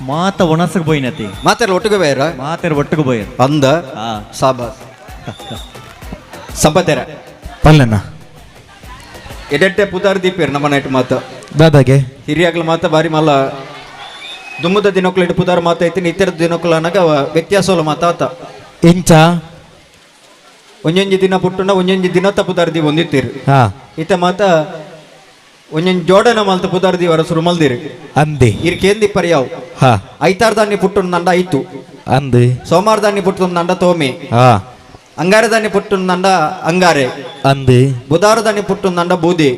ಮಾತ ಒಣಸಕ್ ಬೋಯಿನತಿ ಮಾತಾರ ಒಟ್ಟಿಗೆ ಬೇರ ಮಾತಾರ ಒಟ್ಟಿಗೆ ಬೋಯರ್ ಅಂದ ಸಾಬಾಸ್ ಸಂಪತ್ತೇರ ಪಲ್ಲಣ್ಣ ಎಡೆಟ್ಟೆ ಪುದಾರ್ ದೀಪೇರ್ ನಮ್ಮ ನೈಟ್ ಮಾತ ದಾದಾಗೆ ಹಿರಿಯಾಗ್ಲ ಮಾತ ಬಾರಿ ಮಲ್ಲ ದುಮ್ಮದ ದಿನಕ್ಲು ಇಟ್ಟು ಪುದಾರ್ ಮಾತ ಐತಿ ಇತರ ದಿನಕ್ಲು ಅನ್ನಾಗ ವ್ಯತ್ಯಾಸವಲ್ಲ ಮಾತಾತ ಎಂಚ ಒಂಜೊಂಜಿ ದಿನ ಪುಟ್ಟುನ ಒಂಜೊಂಜಿ ದಿನತ ಪುದಾರ್ ದೀ ಒಂದಿತ್ತೀರಿ ಇತ್ತ ಮಾತ ಒಂಜೊಂಜಿ ಜೋಡನ ಮಲ್ತ ಪುದಾರ್ ದೀವರ ಸುರು ಮಲ್ದಿರಿ ಅಂದೆ ಇರ್ ಕೇಂದಿ ಪರ್ಯಾವ್ ಐತಾರದಾನಿ ಪುಟ್ಟುಂದಂಡ ಐತು ಅಂದೆ ಸೋಮವಾರದಾನಿ ಪುಟ್ಟುಂದಂಡ ತೋಮೆ ಅಂಗಾರದಾನಿ ಪುಟ್ಟುಂದಂಡ ಅಂಗಾರೆ ಅಂದೆ ಬುಧವಾರದಾನಿ ಪುಟ್ಟುಂದಂಡ ಬೂದಿ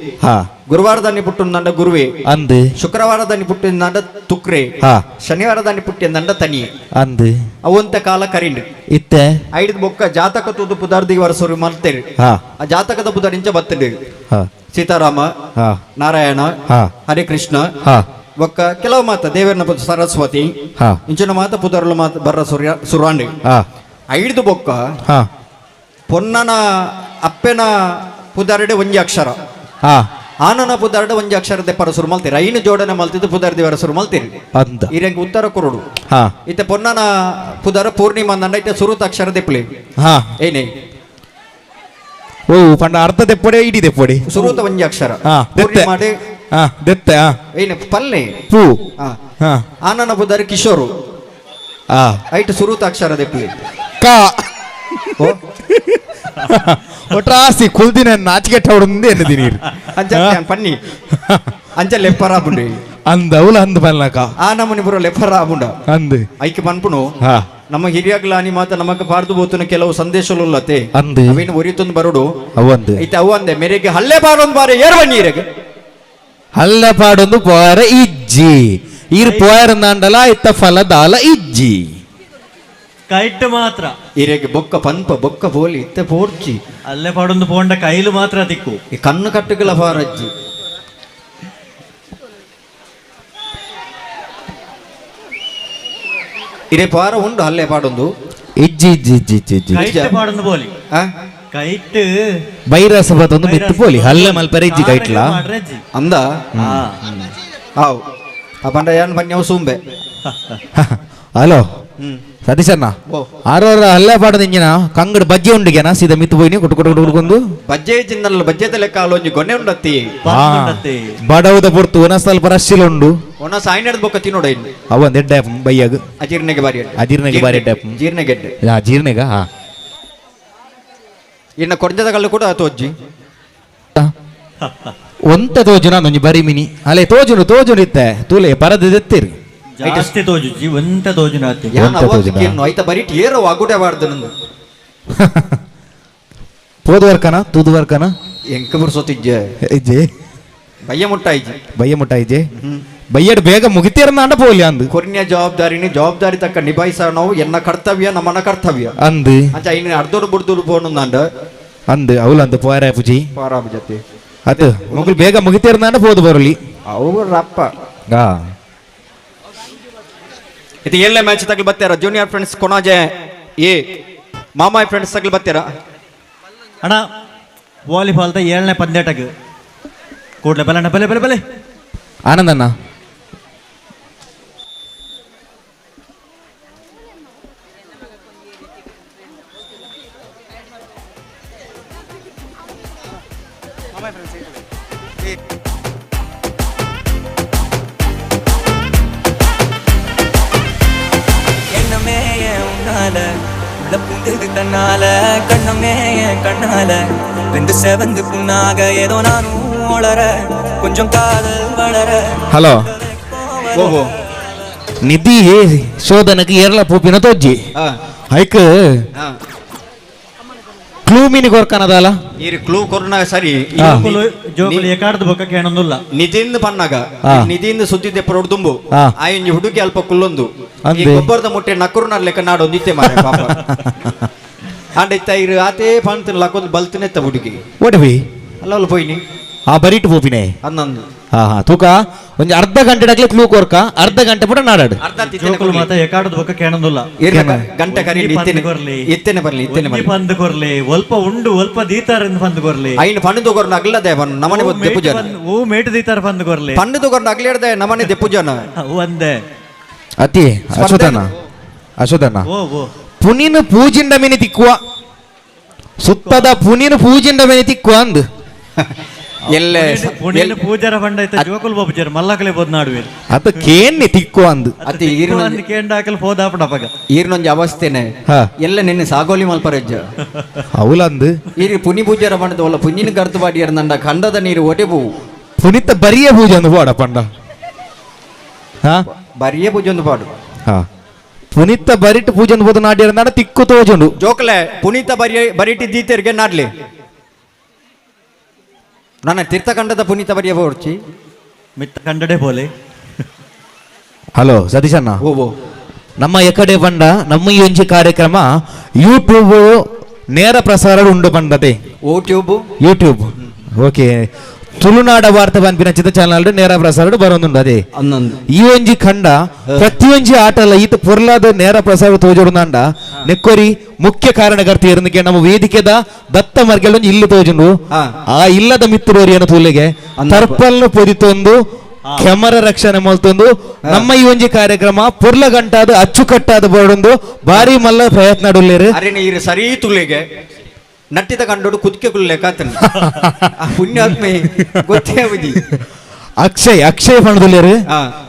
ಗುರುವಾರದಾನಿ ಪುಟ್ಟುಂದಂಡ ಗುರುವೆ ಅಂದೆ ಶುಕ್ರವಾರದಾನಿ ಪುಟ್ಟಿಂದಂಡ ತುಕ್ರೆ ಶನಿವಾರದಾನಿ ಪುಟ್ಟಿಂದಂಡ ತನಿ ಅಂದೆ ಅವಂತ ಕಾಲ ಕರಿಂಡ್ ಇತ್ತೆ ಐದು ಬೊಕ್ಕ ಜಾತಕ ತೂದು ಪುದಾರ್ದಿಗೆ ವರ ಸುರು ಮಲ್ತೇರಿ ಆ ಜಾತಕದ ಪುದಾರ್ ಇಂಚ ಬತ್ತಡಿ ಸೀತಾರಾಮ ನಾರಾಯಣ ಹರಿಕೃಷ್ಣ ಬೊಕ್ಕ ಕೆಲವು ಮಾತ ದೇವರನ ಸರಸ್ವತಿ ಇಂಚಿನ ಮಾತ ಪುದರ್ಲು ಮಾತ ಬರ್ರ ಸುರ್ಯ ಸುರಾಂಡಿ ಐದು ಬೊಕ್ಕ ಪೊನ್ನನ ಅಪ್ಪೆನ ಪುದಾರಡೆ ಒಂಜಿ ಅಕ್ಷರ ಆನನ ಪುದಾರಡೆ ಒಂಜಿ ಅಕ್ಷರ ದೆಪ್ಪರ ಸುರು ಮಲ್ತೀರಿ ಐನು ಜೋಡಣೆ ಮಲ್ತಿದ್ದು ಪುದಾರ್ ದೇವರ ಸುರು ಮಲ್ತೀರಿ ಇರಂಗೆ ಉತ್ತರ ಕೊರಡು ಇತ್ತೆ ಪೊನ್ನನ ಪುದಾರ ಪೂರ್ಣಿಮಾ ಅಂದಂಡ ಇತ್ತೆ ಸುರುತ ಅಕ್ಷರ ದೆಪ್ಪಲಿ ಏನೇ ಓ ಪಂಡ ಅರ್ಧ ದೆಪ್ಪಡೆ ಇಡೀ ದೆಪ್ಪಡೆ ಸುರುತ ಒಂಜಿ ಅಕ್ಷರ ಪೂರ್ಣಿಮಾಡೆ ದೆತ್ತೆ ಏನೆ ಪಲ್ಲೆ ಪೂ ಆನನ ಪುದಾರ ಕಿಶೋರು ಐಟ್ ಸುರುತ ಅಕ್ಷರ ದೆಪ್ಪಲಿ ಕಾ ಒಟ್ರಾಸಿ ಕುಲ್ದಿನ ನಾಚಿಕೆ ಹೊಡೆದು ಎನ್ನದಿ ನೀರು ಅಂಚ ಪನ್ನಿ ಅಂಚ ಲೆಪ್ಪರಾಬುಂಡು ಅಂದ ಅವಳು ಅಂದ ಪಲ್ಲಕ ಆ ನಮ್ಮನಿ ಪುರ ಲೆಪ್ಪರಾಬುಂಡ ಅಂದ್ ಐಕೆ ಪನ್ಪುನು ನಮ್ಮ ಹಿರಿಯಾಗ್ಲಾನಿ ಮಾತ ನಮಕ್ ಪಾರ್ದು ಬೋತುನ ಕೆಲವು ಸಂದೇಶಲುಲ್ಲತೆ ಅಂದ್ ಅವಿನ ಒರಿತೊಂದು ಬರುಡು ಅವಂದು ಐತೆ ಅವು ಅಂದೆ ಮೇರೆಗೆ ಹಲ್ಲೆ ಬಾರೊಂದು ಬಾರೆ ಏರ್ವ ನೀರಿಗೆ ಹಲ್ಲೆ ಪಾಡೊಂದು ಪೋರ ಇಜ್ಜಿ ಈರ್ ಪೋಯರ್ ನಾಂಡಲ ಇತ್ತ ಫಲದಾಲ ಇಜ್ಜಿ ಕೈಟ್ ಮಾತ್ರ ಇರೆಗೆ ಬೊಕ್ಕ ಪನ್ಪ ಬೊಕ್ಕ ಪೋಲಿ ಇತ್ತೆ ಪೋರ್ಚಿ ಅಲ್ಲೇ ಪಾಡೊಂದು ಪೋಂಡ ಕೈಲು ಮಾತ್ರ ದಿಕ್ಕು ಈ ಕಣ್ಣು ಕಟ್ಟುಗಳ ಫಾರಜ್ಜಿ ಇರೆ ಪಾರ ಉಂಡು ಅಲ್ಲೇ ಪಾಡೊಂದು ಇಜ್ಜಿ ಇಜ್ಜಿ ಇಜ್ಜಿ ಇಜ್ಜಿ ಇಜ್ಜಿ ಕೈಟ್ ಪಾಡೊಂದು ಬೋಲಿ ಕೈಟ್ ಬೈರಸ ಬತ್ತೊಂದು ಮಿತ್ತು ಪೋಲಿ ಹಲ್ಲೆ ಮಲ್ಪರೆ ಇಜ್ಜಿ ಕೈಟ್ಲಾ ಅಂದ ಆವ್ ಆ ಪಂಡ ಯಾನ್ ಪನ್ಯವು ಸೂಂಬೆ. ಹಲೋ ಸತೀಶಣ್ಣ, ಆರೋರ ಹಲ್ಲೆ ಪಾಡದ ಇಂಜಿನ ಕಂಗಡ್ ಬಜ್ಜೆ ಉಂಡಿಗೆನಾ ಸೀದಾ ಮಿತ್ತು ಪೋಯಿನಿ ಕೊಟ್ಟು ಕೊಟ್ಟು ಕೊಡ್ಕೊಂಡು ಬಜ್ಜೆ ಚಿನ್ನಲ್ಲ ಬಜ್ಜೆದ ಲೆಕ್ಕ ಅಲ್ಲೊಂಜಿ ಗೊನ್ನೆ ಉಂಡತ್ತಿ ಬಡವದ ಪೊರ್ತು ಒನ ಸ್ವಲ್ಪ ರಶ್ಶಿಲ ಉಂಡು ಒನ ಸಾಯಿನದ ಬೊಕ್ಕ ತಿನ್ನೋಡ ಇನ್ನು ಅವ ಒಂದು ಎಡ್ಡೆ ಬೈಯಾಗ ಅಜೀರ್ಣಗೆ ಬಾರಿ ಎಡ್ಡೆ. ಅಜೀರ್ಣಗೆ ಬಾರಿ ಎಡ್ಡೆ. ಜೀರ್ಣಗೆಡ್ಡೆ. ಹಾ ಜೀರ್ಣೆಗ. ಹಾ ಇನ್ನು ಕೊಡ್ಜದ ಕಲ್ಲು ಕೂಡ ತೋಜ್ಜಿ ಒಂತ ತೋಜುನ ಒಂಜಿ ಬರಿ ಮಿನಿ ಅಲೆ ತೋಜುನು ತೋಜುನು ಇತ್ತೆ ತೂಲೆ ಪರದೆ ದೆತ್ತಿರಿ ಜಾಸ್ತಿ ತೋಜುಜಿ ಒಂತ ತೋಜುನ ಆತಿ ಯಾನ್ ಅವ ಐತ ಬರಿ ಏರೋ ಆಗುಡೆ ಬಾರ್ದು ನಂದು ಪೋದು ವರ್ಕನ ತೂದು ವರ್ಕನ ಎಂಕ ಬುರ್ಸೋತಿಜ್ಜೆ ಇಜ್ಜೆ ಬಯ್ಯ ಮುಟ್ಟಾಯಿಜಿ ಬಯ್ಯ ಮುಟ್ಟಾಯಿಜೆ ಬಯ್ಯಡ್ ಬೇಗ ಮುಗಿತೀರನ್ನ ಅಂಡ ಪೋಲಿ ಅಂದು ಕೊರಿನ್ಯ ಜವಾಬ್ದಾರಿನಿ ಜವಾಬ್ದಾರಿ ತಕ್ಕ ನಿಭಾಯಿಸ ನಾವು ಎನ್ನ ಕರ್ತವ್ಯ ನಮ್ಮನ ಕರ್ತವ್ಯ ಅಂದು ಅಂಚ ಇನ್ನು ಅರ್ಧೋಡು ಬುಡ್ದುಡು ಪೋನು ಅಂಡ ಅಂದು ಅವಳು ಅಂದು ಪೋರ ಪುಜಿ ಪೋರ ಜೊತೆ ಅದು ಮಗಳು ಬೇಗ ಮುಗಿತೀರನ್ನ ಅಂಡ ಪೋದು ಬರಲಿ ಅವ್ರಪ್ಪ ಹಾ ಇದು ಏಳನೇ ಮ್ಯಾಚ್ ತಗಲು ಬತ್ತಾರ ಜೂನಿಯರ್ ಫ್ರೆಂಡ್ಸ್ ಕೊಣಾಜೆ A ಮಾಮಾಯ್ friends ತಗಲ್ ಬತ್ತೀರಾ ಅಣ್ಣ ವಾಲಿಬಾಲ್ದ 7ನೇ ಪಂದ್ಯಾಟಕ್ಕೆ ಕೂಡಲೇ ಬಲೆ ಅಣ್ಣ, ಬಲೆ ಬಲೆ ಬಲೆ ಆನಂದಣ್ಣ தன்னால கண்ணமே கண்ணால வெந்து செவந்து புண்ணாக ஏதோ நானும் வளர கொஞ்சம் காதல் வளர. ಹಲೋ ನಿಧಿ ಶೋಧನಕ್ಕೆ ಏರ್ಲ ಪೂಪಿನ ತೋಜ್ಜಿ ಐಕ್ ಕ್ಲೂ ಮೀನಿ ಕೊರ್ಕನದಲ್ಲ ಈರು ಕ್ಲೂ ಕೊರ್ನಾಗ ಸರಿ ಜೋಕುಲು ಎಕಾಡ್ದು ಬೊಕ್ಕ ಕೇಣೊಂದುಲ್ಲ ನಿಧಿಂದ ಪನ್ನಾಗ ನಿಧಿಂದ ಸುದ್ದಿದ್ದೆ ಪರೊಡ್ದುಂಬು ಆಯೊಂಜಿ ಹುಡುಗಿ ಅಲ್ಪ ಕುಲ್ಲೊಂದು ಈ ಗೊಬ್ಬರದ ಮುಟ್ಟೆ ನಕ್ಕುರು ಲೆಕ್ಕ ನಾಡು ನಿತ್ಯ ಮಾರೆ ಪಾಪ ಅಂಡ ಇತ್ತ ಇರು ಆತೇ ಪಂತನ ಲಕ್ಕೊಂದು ಬಲ್ತನೆತ್ತ ಹುಡುಗಿ ಒಡವಿ ಅಲ್ಲ ಅಲ್ಲ ಪೋಯಿನಿ ಆ ಬರೀಟ್ ಪೋಪಿನೆ ಅನ್ನೊಂದು ಹಾ ಹಾ ತೂಕ ಒಂಜಿ ಅರ್ಧ ಗಂಟೆ ಡಾಕ್ಲೆ ಕ್ಲೂ ಕೊರ್ಕ ಅರ್ಧ ಗಂಟೆ ಪುಟ ನಾಡಾಡು ಜೋಕುಲು ಮಾತ ಎಕಾಡ್ದು ಬೊಕ್ಕ ಕೇಣೊಂದುಲ್ಲ ಗಂಟೆ ಕರಿ ಇತ್ತೇನೆ ಬರ್ಲಿ ಇತ್ತೇನೆ ಬರ್ಲಿ ಪಂದ್ ಕೊರ್ಲಿ ಒಲ್ಪ ಉಂಡು ಒಲ್ಪ ದೀತಾರ ಪಂದ್ ಕೊರ್ಲಿ ಐನ್ ಪಂಡು ಕೊರ್ನ ಅಗ್ಲದೆ ನಮನೆ ದೆಪ್ಪುಜನ ಓ ಮೇಟ್ ದೀತಾರ ಪಂದ್ ಕೊರ್ಲಿ ಪಂಡು ಕೊರ್ನ ಅಗ್ಲೇಡ್ದೆ ನಮನೆ ದೆಪ್ಪುಜನ ಒಂದೇ ಅತಿ ಅಶ್ವಥನ ಅಶ್ವಥನ ಓ ಓ ಪುನಿನ ಪೂಜಿಂಡ ಮೇನೆ ತಿಕ್ಕುವ ಸುತ್ತದ ಪುನಿನ ಪೂಜಿಂಡ ಮೇನೆ ತಿಕ್ಕುವ ಅಂದ್ ಎಲ್ಲೆ ಪುನಿನ ಪೂಜಾರ ಬಂಡ ಐತ ಜೋಕುಲ್ ಬಾಬುಜಾರ ಮಲ್ಲಕಲೆ ಬೋದ್ ನಾಡುವೆ ಅತ ಕೇನ್ನಿ ತಿಕ್ಕುವ ಅಂದ್ ಅತಿ ಈರ್ನೊಂದು ಕೇಂಡಾಕಲ್ ಪೋದಾಪಡ ಈರ್ನೊಂಜಿ ಅವಸ್ಥೆನೆ ಎಲ್ಲ ನಿನ್ನೆ ಸಾಗೋಲಿ ಮಲ್ಪರೆಜ್ಜ ಅವಲಂದ್ ಈರಿ ಪುನಿ ಪೂಜಾರ ಬಂಡದ ಒಲ್ಲ ಪುನಿನ ಗರ್ತು ಬಾಡಿಯರ್ ನಂಡ ಖಂಡದ ನೀರು ಒಟೆ ಪೂ ಪುನಿತ ಬರಿಯ ಪೂಜೆ ಅಂದು ಪಾಡ ಪಂಡ ಹಾ ಬರಿಯ ಪೂಜೆ ಒಂದು ಪಾಡು ಹಾ ಪುನೀತ ಬರಿಟ್ ಪೂಜೆ ಬೋದು ನಾಡಿಯರ್ ನಾಡ ತಿಕ್ಕು ತೋಜುಂಡು ಜೋಕಲೆ ಪುನೀತ ಬರಿ ಬರಿಟಿ ದೀತೆರ್ಗೆ ನಾಡ್ಲಿ ನನ್ನ ತೀರ್ಥಖಂಡದ ಪುನೀತ ಬರಿಯ ಬೋರ್ಚಿ ಮಿತ್ತ ಕಂಡಡೆ ಬೋಲೆ. ಹಲೋ ಸತೀಶಣ್ಣ, ಓ ನಮ್ಮ ಎಕಡೆ ಬಂಡ ನಮ್ಮ ಈ ಒಂಜಿ ಕಾರ್ಯಕ್ರಮ ಯೂಟ್ಯೂಬ್ ನೇರ ಪ್ರಸಾರ ಉಂಡು ಬಂಡತೆ. YouTube YouTube okay ತುಳುನಾಡ ವಾರ್ತೆ ಪನ್ಪಿನ ಚಿತ್ರ ಚಾನಲ್ ನೇರ ಪ್ರಸಾರ ಬರೋದುಂಡು. ಅದೇ ಈ ಒಂಜಿ ಖಂಡ ಪ್ರತಿಯೊಂಜಿ ಆಟಲ ಈತ ಪೊರ್ಲಾದ ನೇರ ಪ್ರಸಾರ ತೋಜುಂಡ ನೆಕ್ಕೊರಿ ಮುಖ್ಯ ಕಾರಣಕರ್ತ ಇರಂದಕ್ಕೆ ನಮ್ಮ ವೇದಿಕೆದ ದತ್ತ ಮರ್ಗೆಲ್ ಇಲ್ಲು ತೋಜುಂಡು. ಆ ಇಲ್ಲದ ಮಿತ್ರೋರಿಯನ್ನು ತೂಲೆಗೆ ತರ್ಪಲ್ನು ಪೊದಿತೊಂದು ಕೆಮರ ರಕ್ಷಣೆ ಮಲ್ತೊಂದು ನಮ್ಮ ಈ ಒಂಜಿ ಕಾರ್ಯಕ್ರಮ ಪೊರ್ಲ ಗಂಟಾದ ಅಚ್ಚುಕಟ್ಟಾದ ಬರಡೊಂದು ಭಾರಿ ಮಲ್ಲ ಪ್ರಯತ್ನ ಉಲ್ಲೇರು. ಅರೆ ನೀರು ಸರಿ ತುಲೆಗೆ ನಟ್ಟಿದ ಕಂಡೋಡು ಕುದ್ಕೆ ಕುಲ್ಲೆ ಕಾತನ ಪುಣ್ಯಾತ್ಮೆ ಗೊತ್ತೇ ಅವಧಿ. ಅಕ್ಷಯ್ ಅಕ್ಷಯ್ ಪಣದುಲ್ಲೇರು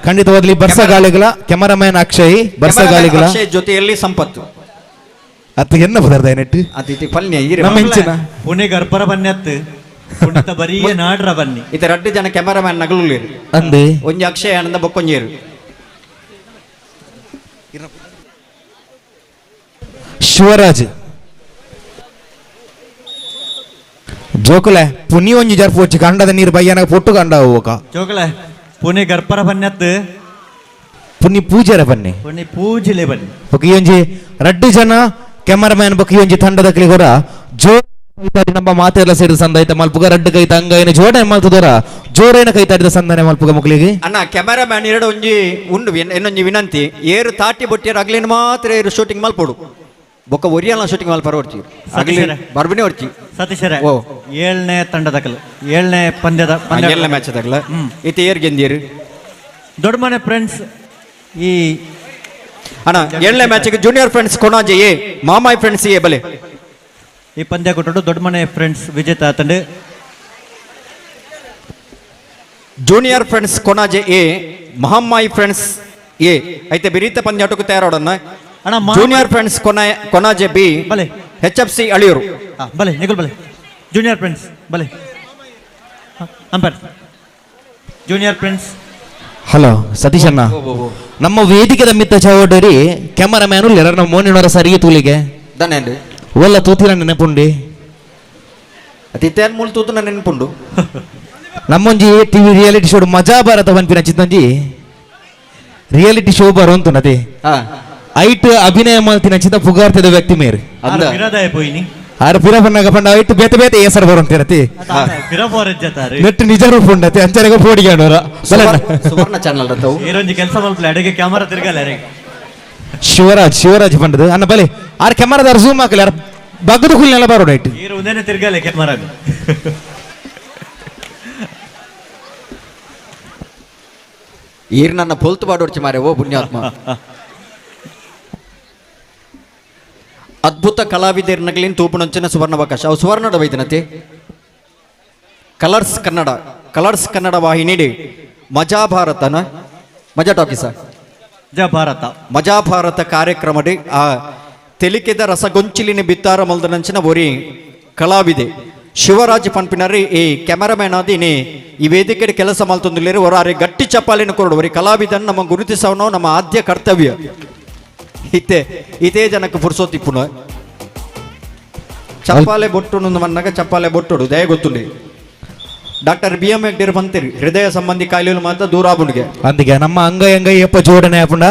ಖಂಡಿತವಾಗ್ಲಿ ಬರ್ಸಗಾಲಿಗಳ ಕ್ಯಾಮರಾಮನ್ ಅಕ್ಷಯ್ ಬರ್ಸಗಾಲಿಗಳ ಅಕ್ಷಯ್ ಜೊತೆಯಲ್ಲಿ ಸಂಪತ್ತು ಅತ್ತ ಎನ್ನ ಬದರ್ದ ನೆಟ್ಟು ಅತಿಥಿ ಪಲ್ಯ ಈರೆ ನಮ್ಮ ಇಂಚಿನ ಪುಣೆ ಗರ್ಭರ ಬನ್ಯತ್ತು ಪುಣಿತ ಬರಿಯ ನಾಡ್ರ ಬನ್ನಿ ಇತ ರಡ್ಡು ಜನ ಕ್ಯಾಮರಾಮನ್ ನಗಲುಲ್ಲೇರು ಅಂದೆ ಒಂಜಿ ಅಕ್ಷಯ್ ಆನಂದ ಬೊಕ್ಕೊಂಜೇರು ಶಿವರಾಜ್ ಜೋಕುಲೆ ಪುನಿ ಒಂಜಿ ಜರ್ಪೋಚಿ ಕಂಡದ ನೀರು ಬಯ್ಯನ ಪೊಟ್ಟು ಕಂಡ ಹೋಗ ಜೋಕುಲೆ ಪುನಿ ಗರ್ಭರ ಬನ್ಯತ್ತು ಪುನಿ ಪೂಜೆರ ಬನ್ನಿ ಪುನಿ ಪೂಜೆಲೆ ಬನ್ನಿ ಬೊಕ್ಕ ಈ ಒಂಜಿ ರಡ್ಡು ಜನ ಕ್ಯಾಮರಾಮ್ಯಾನ್ ಬೊಕ್ಕ ಈ ಒಂಜಿ ತಂಡದ ಕ್ಲಿಗೋರ ಜೋ ನಮ್ಮ ಮಾತೆಲ್ಲ ಸೇರಿದ ಸಂದಾಯ್ತ ಮಲ್ಪುಗ ರಡ್ಡು ಕೈ ತಂಗೈನ ಜೋಡನೆ ಮಲ್ತದೋರ ಜೋರೇನ ಕೈ ತಾಡಿದ ಸಂದಾನೆ ಮಲ್ಪುಗ ಮಕ್ಕಳಿಗೆ. ಅಣ್ಣ ಕ್ಯಾಮರಾಮ್ಯಾನ್ ಎರಡು ಒಂಜಿ ಉಂಡು ಇನ್ನೊಂಜಿ ವಿನಂತಿ ಏರು ತಾಟಿ ಬೊಟ್ಟಿಯರು ಅಗ್ಲೇನು ಮಾತ್ರ ಏರು ಶೂಟಿಂಗ್ ಮಲ್ಪೋಡು ಬೊಕ್ಕ ಒರಿಯಲ್ಲ ಶೂಟಿಂಗ್ ಮಲ್ಪರ ಹೊರ್ಚಿ ಅಗ್ಲಿ ಬರ್ಬಿನೇ ಹೊರ್ಚಿ. ಸತೀಶರೇ ಓ ಏಳನೇ ತಂಡದಕಲ್ ಏಳನೇ ಪಂದ್ಯದ ಏಳನೇ ಮ್ಯಾಚ್ ದಾಗಲ ಇತ್ತೆ ಏರ್ ಗೆಂದಿಯರು ದೊಡ್ಡ ಮನೆ ಫ್ರೆಂಡ್ಸ್ ಈ ಅಣ್ಣ ಏಳನೇ ಮ್ಯಾಚ್ಗೆ junior friends Konaje A Mamai friends A ಬಲೆ ಈ ಪಂದ್ಯ ಕೊಟ್ಟು ದೊಡ್ಡ ಮನೆ ಫ್ರೆಂಡ್ಸ್ ವಿಜೇತ ಆತಂಡು. Junior friends Konaje A Mahamai friends A ಐತೆ ಬಿರಿತ ಪಂದ್ಯಾಟಕ್ಕೆ ತಯಾರೋಡನ್ನ ಅಣ್ಣ. Junior friends Konaje B ಬಲೆ H F C Aliyur ಬಲೆ ನಿಖಿಲ್ ಬಲೆ ಜೂನಿಯರ್ ಫ್ರೆಂಡ್ಸ್ ಬಲೆ umpire junior friends. Hello Satish ಅಣ್ಣ, ನಮ್ಮ ವೇದಿಕೆದ ಮಿತ್ತ ಚೌಡರಿ ಕ್ಯಾಮರಾಮ್ಯಾನ್ ಉಲ್ಲೇರ ನಮ್ಮ ಮೋನಿನವರ ಸರಿಗೆ ತೂಲಿಗೆ ದನ್ನೇಂಡು ಒಲ್ಲ ತೂತಿನ ನೆನಪುಂಡಿ ಅತಿಥ್ಯಾನ್ ಮೂಲ ತೂತುನ ನೆನಪುಂಡು. ನಮ್ಮೊಂಜಿ TV reality show ಮಜಾ ಭಾರತ ಪನ್ಪಿನ ಚಿತ್ತೊಂಜಿ ರಿಯಾಲಿಟಿ ಶೋ ಬರುವಂತು ನದೇ ಐಟ್ ಅಭಿನಯ ಮಲ್ತಿನ ಚಿತ್ತ ಪುಗಾರ್ತಿದ ವ್ಯಕ್ತಿ ಮೇರು ಆರು ಪಿರ ಬನ್ನಾಗ ಪಂಡ ಐಟ್ ಬೇತೆ ಬೇತೆ ಏಸರ್ ಬರುವಂತಿರತಿ ನೆಟ್ ನಿಜ ರೂಪ ಉಂಡತಿ ಅಂಚನೆಗ ಪೋಡಿಗಾಡೋರ ಸುವರ್ಣ ಚಾನಲ್ ಕೆಲಸ ಮಲ್ಪಲೆ ಅಡಿಗೆ ಕ್ಯಾಮರಾ ತಿರ್ಗಲ್ಲ. Shivraj Shivraj ಪಂಡದು ಅನ್ನ ಬಲೆ ಆರ್ ಕೆಮರಾದಾರ ಝೂಮ್ ಹಾಕಲಿ ಆರ್ ಬಗ್ಗದ ಹುಲ್ಲಿನೆಲ್ಲ ಬರೋಡ ಇಟ್ಟು ನೀರು ಒಂದೇನೆ ತಿರ್ಗಲೆ ಕೆಮರಾಗ ಈರ್ ನನ್ನ ಪೊಲ್ತು ಬಾಡೋಡ್ಚಿ ಮಾರೆ ಓ ಪುಣ್ಯಾತ್ಮ. ಅದ್ಭುತ ಕಲಾವಿದರ್ನಗಲಿನ ತೂಪುನಂಚಿನ ಸುವರ್ಣಾವಕಾಶ ಅವು ಸುವರ್ಣದ ವೈದ್ಯನತೆ ಕಲರ್ಸ್ ಕನ್ನಡ ಕಲರ್ಸ್ ಕನ್ನಡ ವಾಹಿನಿ ಮಜಾ ಭಾರತನ ಮಜಾ ಟಾಕೀಸ ಮಜಾ ಭಾರತ ಮಜಾ ಭಾರತ ಕಾರ್ಯಕ್ರಮಡಿ ಆ ತೆಲಿಕೆದ ರಸಗೊಂಚಿಲಿನ ಬಿತ್ತಾರ ಮಲ್ದನಂಚಿನ ಒರಿ ಕಲಾವಿದೆ ಶಿವರಾಜ್ ಪನ್ಪಿನರಿ ಈ ಕ್ಯಾಮರಾಮ್ಯಾನ್ ಆದಿನಿ ಈ ವೇದಿಕೆ ಕೆಲಸ ಮಲ್ತೊಂದುಲ್ಲೇರಿ ಒರಾರೆ ಗಟ್ಟಿ ಚಪ್ಪಾಲಿನ ಕೊರಡು ಒರಿ ಕಲಾವಿದನ್ನು ನಮ್ಮ ಗುರುತಿಸವನೋ ನಮ್ಮ ಆದ್ಯ ಕರ್ತವ್ಯ ಇತ್ತೆ ಇದೇ ಜನಕ್ಕೆ ಪುರ್ಸೋತಿಪ್ಪುನ ಚಪ್ಪಾಲೆ ಬೊಟ್ಟು ಮನ್ನಾಗ ಚಪ್ಪಾಲೆ ಬೊಟ್ಟುಡು ದಯ ಗೊತ್ತುಂಡಿ doctor B M ಹೆಗ್ಡೇರ್ ಬಂತೀರಿ ಹೃದಯ ಸಂಬಂಧಿ ಕಾಯಿಲೆಗಳು ಮಾತ್ರ ದೂರಾಬುಂಡಿಗೆ ಅಂದಿಗೆ ನಮ್ಮ ಅಂಗೈ ಎಪ್ಪ ಜೋಡಣೆ ಆಪುಂಡ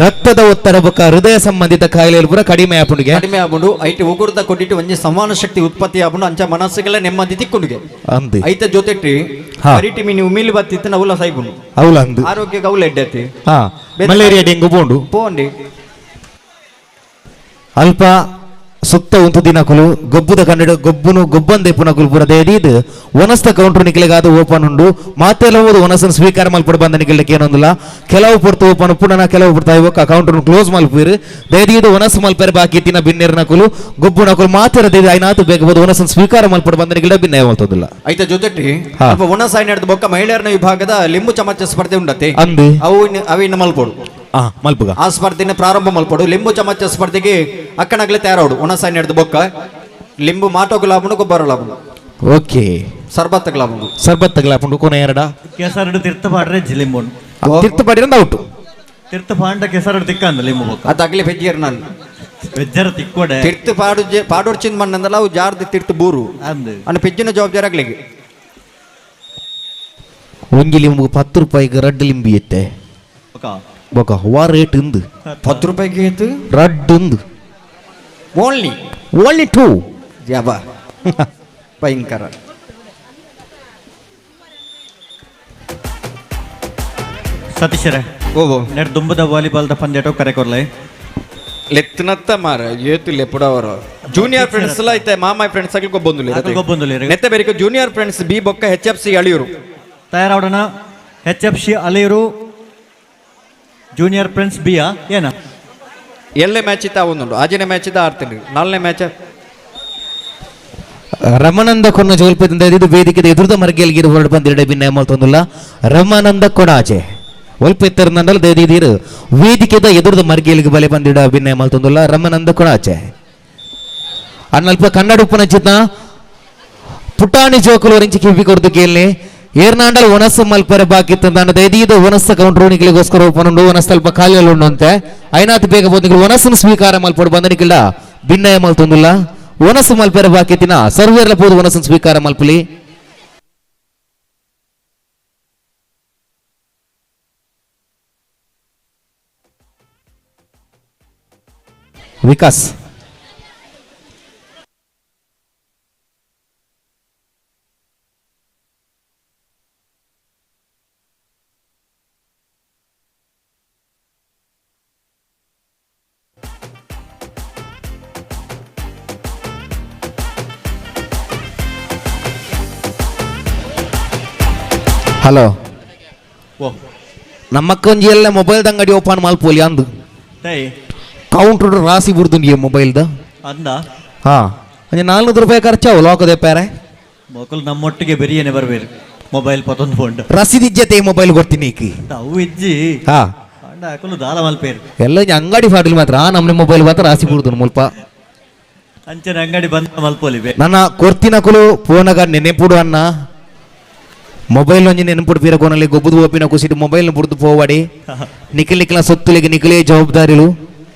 ರಕ್ತದ ಒತ್ತಡ ಬೊಕ್ಕ ಹೃದಯ ಸಂಬಂಧಿತ ಕಾಯಿಲೆಗಳು ಪೂರ ಕಡಿಮೆ ಆಪುಂಡಿಗೆ ಕಡಿಮೆ ಆಪುಂಡು ಐಟ್ ಉಗುರ್ದ ಕೊಟ್ಟಿಟ್ಟು ಒಂಜಿ ಸಂವಹನ ಶಕ್ತಿ ಉತ್ಪತ್ತಿ ಆಪುಂಡು ಅಂಚ ಮನಸ್ಸುಗಳ ನೆಮ್ಮದಿ ತಿಕ್ಕೊಂಡಿಗೆ ಅಂದಿ ಐತ ಜೊತೆಟ್ಟಿ ಅರಿಟಿ ಮೀನು ಉಮಿಲಿ ಬತ್ತಿತ್ತು ಅವಲ ಸೈಬುಂಡು ಅವಲ ಅಂದು ಆರೋಗ್ಯಕ್ಕೆ ಅವಲ ಎಡ್ಡತಿ ಹಾ ಮಲೇರಿಯಾ ಡೆಂಗು ಪೋಂಡು ಪೋಂಡಿ ಅಲ್ಪ ಸುತ್ತ ಉಂತು ದಿನಕುಲು ಗೊಬ್ಬುದ ಕನ್ನಡ ಗೊಬ್ಬುನು ಗೊಬ್ಬಂದೆ ಪುನಕುಲು ಪುರ ದೇದೀದ್ ವನಸ್ತ ಕೌಂಟ್ರು ನಿಕ್ಲೆಗಾದ ಓಪನ್ ಉಂಡು ಮಾತೆಲ್ಲ ಹೋದು ವನಸನ್ ಸ್ವೀಕಾರ ಮಲ್ಪಡು ಬಂದ ನಿಕ್ಲೆಗೆ ಏನೊಂದಿಲ್ಲ ಕೆಲವು ಪುರ್ತು ಓಪನ್ ಪುನಃ ಕೆಲವು ಪುರ್ತಾ ಇವಾಗ ಕೌಂಟ್ರು ಕ್ಲೋಸ್ ಮಲ್ಪೀರು ದೇದೀದ್ ವನಸ್ ಮಲ್ಪೆರೆ ಬಾಕಿ ತಿನ್ನ ಬಿನ್ನೇರು ನಕುಲು ಗೊಬ್ಬು ನಕುಲು ಮಾತೆರ ದೇದಿ ಐನಾತು ಬೇಕು ವನಸನ್ ಸ್ವೀಕಾರ ಮಲ್ಪಡು ಬಂದ ನಿಕ್ಲೆ ಭಿನ್ನ ಮಲ್ತದಿಲ್ಲ ಐತ ಜೊತೆಟಿ ಅಲ್ಪ ವನಸ್ ಐನಡ್ದು ಬೊಕ್ಕ ಮಹಿಳೆಯರನ ವಿಭಾಗದ ಲಿಂಬು ಚಮಚ ಸ್ಪರ್ಧೆ ಉಂಡತೆ ಅಂದು ಅವು ಅವಿನ ಮಲ್ಪಡು ಮಲ್ಪುಗ ಆ ಸ್ಪರ್ಧೆನ ಪ್ರಾರಂಭ ಮಲ್ಪಡು ಲಿಂಬು ಚಮಚ ಸ್ಪರ್ಧೆಗೆ ಅಕ್ಕನಗಲೆ ತಯಾರಾಡು ಒಣಸಾಯಿ ನಡೆದು ಬೊಕ್ಕ ಲಿಂಬು ಮಾಟೋ ಗುಲಾಬುನು ಗೊಬ್ಬರ ಲಾಬುನು ಓಕೆ ಸರ್ಬತ್ ಗುಲಾಬುನು ಸರ್ಬತ್ ಗುಲಾಬುನು ಕೊನೆ ಎರಡ ಕೆಸರಡು ತೀರ್ಥ ಪಾಡ್ರೆ ಲಿಂಬುನು ತೀರ್ಥ ಪಾಡಿರಂದ ಔಟು ತೀರ್ಥ ಪಾಂಡ ಕೆಸರಡು ತಿಕ್ಕಂದ ಲಿಂಬು ಬೊಕ್ಕ ಅದು ಅಗಲಿ ಬೆಜ್ಜಿಯರ್ ನಾನು ಬೆಜ್ಜರ ತಿಕ್ಕೋಡೆ ತೀರ್ಥ ಪಾಡು ಪಾಡೋರ್ಚಿಂದ ಮಣ್ಣಂದಲ್ಲ ಅವು ಜಾರ್ದ ತೀರ್ಥ ಬೂರು ಅನ್ನ ಪೆಜ್ಜಿನ ಜವಾಬ್ದಾರಿ ಆಗ್ಲಿಗೆ ಒಂಜಿ ಲಿಂಬು 10 ರೂಪಾಯಿಗೆ ರಡ್ಡು ಲಿಂಬು ಇತ್ತೆ ಬೊಕ ವಾ ರೇಟ್ ಇಂದು 10 ರೂಪಾಯಿಗೆ ಇತ್ತು ರಡ್ಡು ಇಂದು ಓನ್ಲಿ ಓನ್ಲಿ 2 ಯಾಬಾ ಭಯಂಕರ ಸತೀಶರೇ ಓ ನೆಟ್ ದುಂಬದ ವಾಲಿಬಾಲ್ದ ಪಂದ್ಯಟೋ ಕರೆ ಕೊರ್ಲೆ ಲೆತ್ತನತ್ತ ಮಾರ ಏತು ಲೆಪುಡವರು ಜೂನಿಯರ್ ಫ್ರೆಂಡ್ಸ್ ಎಲ್ಲ ಐತೆ ಮಾಮ ಫ್ರೆಂಡ್ಸ್ ಆಗಲಿ ಗೊಬ್ಬಂದುಲೆ ನೆತ್ತೆ ಬೇರೆ junior friends B ಬೊಕ್ಕ H F C Aliyur ತಯಾರಾವಡೋಣ H F C Aliyur junior friends ಬಿಯಾ ಏನ ಎಲ್ಲೇ ಮ್ಯಾಚ್ ಇತ್ತ ಒಂದುಂಡು ಆಜನೇ ಮ್ಯಾಚ್ ಇದ್ದ ಆಡ್ತೀನಿ ನಾಲ್ನೇ ಮ್ಯಾಚ್ ರಮಾನಂದ ಕೊನ್ನ ಜೋಲ್ಪದಿಂದ ಇದು ವೇದಿಕೆ ಎದುರುದ ಮರ್ಗೆಲ್ಗಿರು ಹೊರಡು ಬಂದಿರಡೆ ಭಿನ್ನ ಮಲ್ತೊಂದುಲ್ಲ ರಮಾನಂದ ಕೊಡಾಚೆ ಒಲ್ಪ ಎತ್ತರನಂಡಲ್ ದೇದಿದೀರು ವೇದಿಕೆದ ಎದುರುದ ಮರ್ಗೆಲ್ಗೆ ಬಲೆ ಬಂದಿಡ ಭಿನ್ನ ಮಲ್ತೊಂದುಲ್ಲ ರಮಾನಂದ ಕೊಡಾಚೆ ಅಣ್ಣಲ್ಪ ಕನ್ನಡ ಉಪ್ಪನ ಚಿತ್ನ ಪುಟಾಣಿ ಜೋಕುಲು ಒರಿಂಚಿ ಕಿವಿ ಕೊಡ್ದು ಕೇಳಿ ಏರ್ನಾಂಡಲ್ ಒಣಸು ಮಲ್ಪರೆ ಬಾಕಿ ತಂದಾನ ದೈದೀದ ಒಣಸ ಕೌಂಟ್ರು ನಿಕ್ಲಿಗೋಸ್ಕರ ಓಪನ್ ಉಂಡು ಒಣಸ್ ಸ್ವಲ್ಪ ಖಾಲಿಯಲ್ಲಿ ಉಂಡು ಅಂತೆ ಐನಾತ್ ಬೇಗ ಬೋದ್ ಒಣಸನ್ನು ಸ್ವೀಕಾರ ಮಲ್ಪಡು ಬಂದ ನಿಕ್ಕಿಲ್ಲ ಭಿನ್ನಯ ಮಲ್ತೊಂದುಲ್ಲ ಒಣಸು ಮಲ್ಪರೆ ಬಾಕಿ ತಿನ್ನ ಸರ್ವೇರ್ಲ ಪೋದು ಒಣಸನ್ನು ಸ್ವೀಕಾರ ಮಲ್ಪಲಿ ವಿಕಾಸ್ ಹಲೋ ನಮ್ಮಕ್ಕೊಂಜಿ ಎಲ್ಲ ಮೊಬೈಲ್ ಅಂಗಡಿ ಓಪನ್ ಮಲ್ಪೋಲಿ ಅಂದು ಕೌಂಟರ್ ರಾಸಿ ಬುರ್ದು ಮೊಬೈಲ್ದ ಅಂದ ಹಾ ಅಂಜೆ 400 ರೂಪಾಯಿ ಖರ್ಚಾವು ಲೋಕದೆ ಪೇರೆ ಮಕ್ಕಳು ನಮ್ಮೊಟ್ಟಿಗೆ ಬೆರಿಯೇನೆ ಬರಬೇರು ಮೊಬೈಲ್ ಪತ್ತೊಂದು ಫೋನ್ ರಸೀದಿ ಇಜ್ಜತೆ ಮೊಬೈಲ್ ಕೊಡ್ತೀನಿ ಈಕಿ ಅವು ಇಜ್ಜಿ ಹಾ ಅಕುಲು ದಾಲ ಮಲ್ಪೇರು ಎಲ್ಲ ಅಂಗಡಿ ಫಾಟಲ್ ಮಾತ್ರ ನಮ್ಮ ಮೊಬೈಲ್ ಮಾತ್ರ ರಾಸಿ ಬುರ್ದು ಮುಲ್ಪ ಅಂಚನೆ ಅಂಗಡಿ ಬಂದ ಮಲ್ಪೋಲಿ ನನ್ನ ಕೊರ್ತಿನಕುಲು ಫೋನಾಗ ನೆನೆಪುಡು ಅನ್ನ ಮೊಬೈಲ್ ಒಂಜಿ ನೆನಪುಡು ಪೀರಕೋನಲ್ಲಿ ಗೊಬ್ಬುದು ಓಪಿನ ಕುಸಿಟ್ಟು ಮೊಬೈಲ್ ಬುಡ್ದು ಪೋವಾಡಿ ನಿಖಿಲ್ ನಿಖಿಲ ಸೊತ್ತುಲಿಗೆ ನಿಖಿಲೇ ಜವಾಬ್ದಾರಿಲು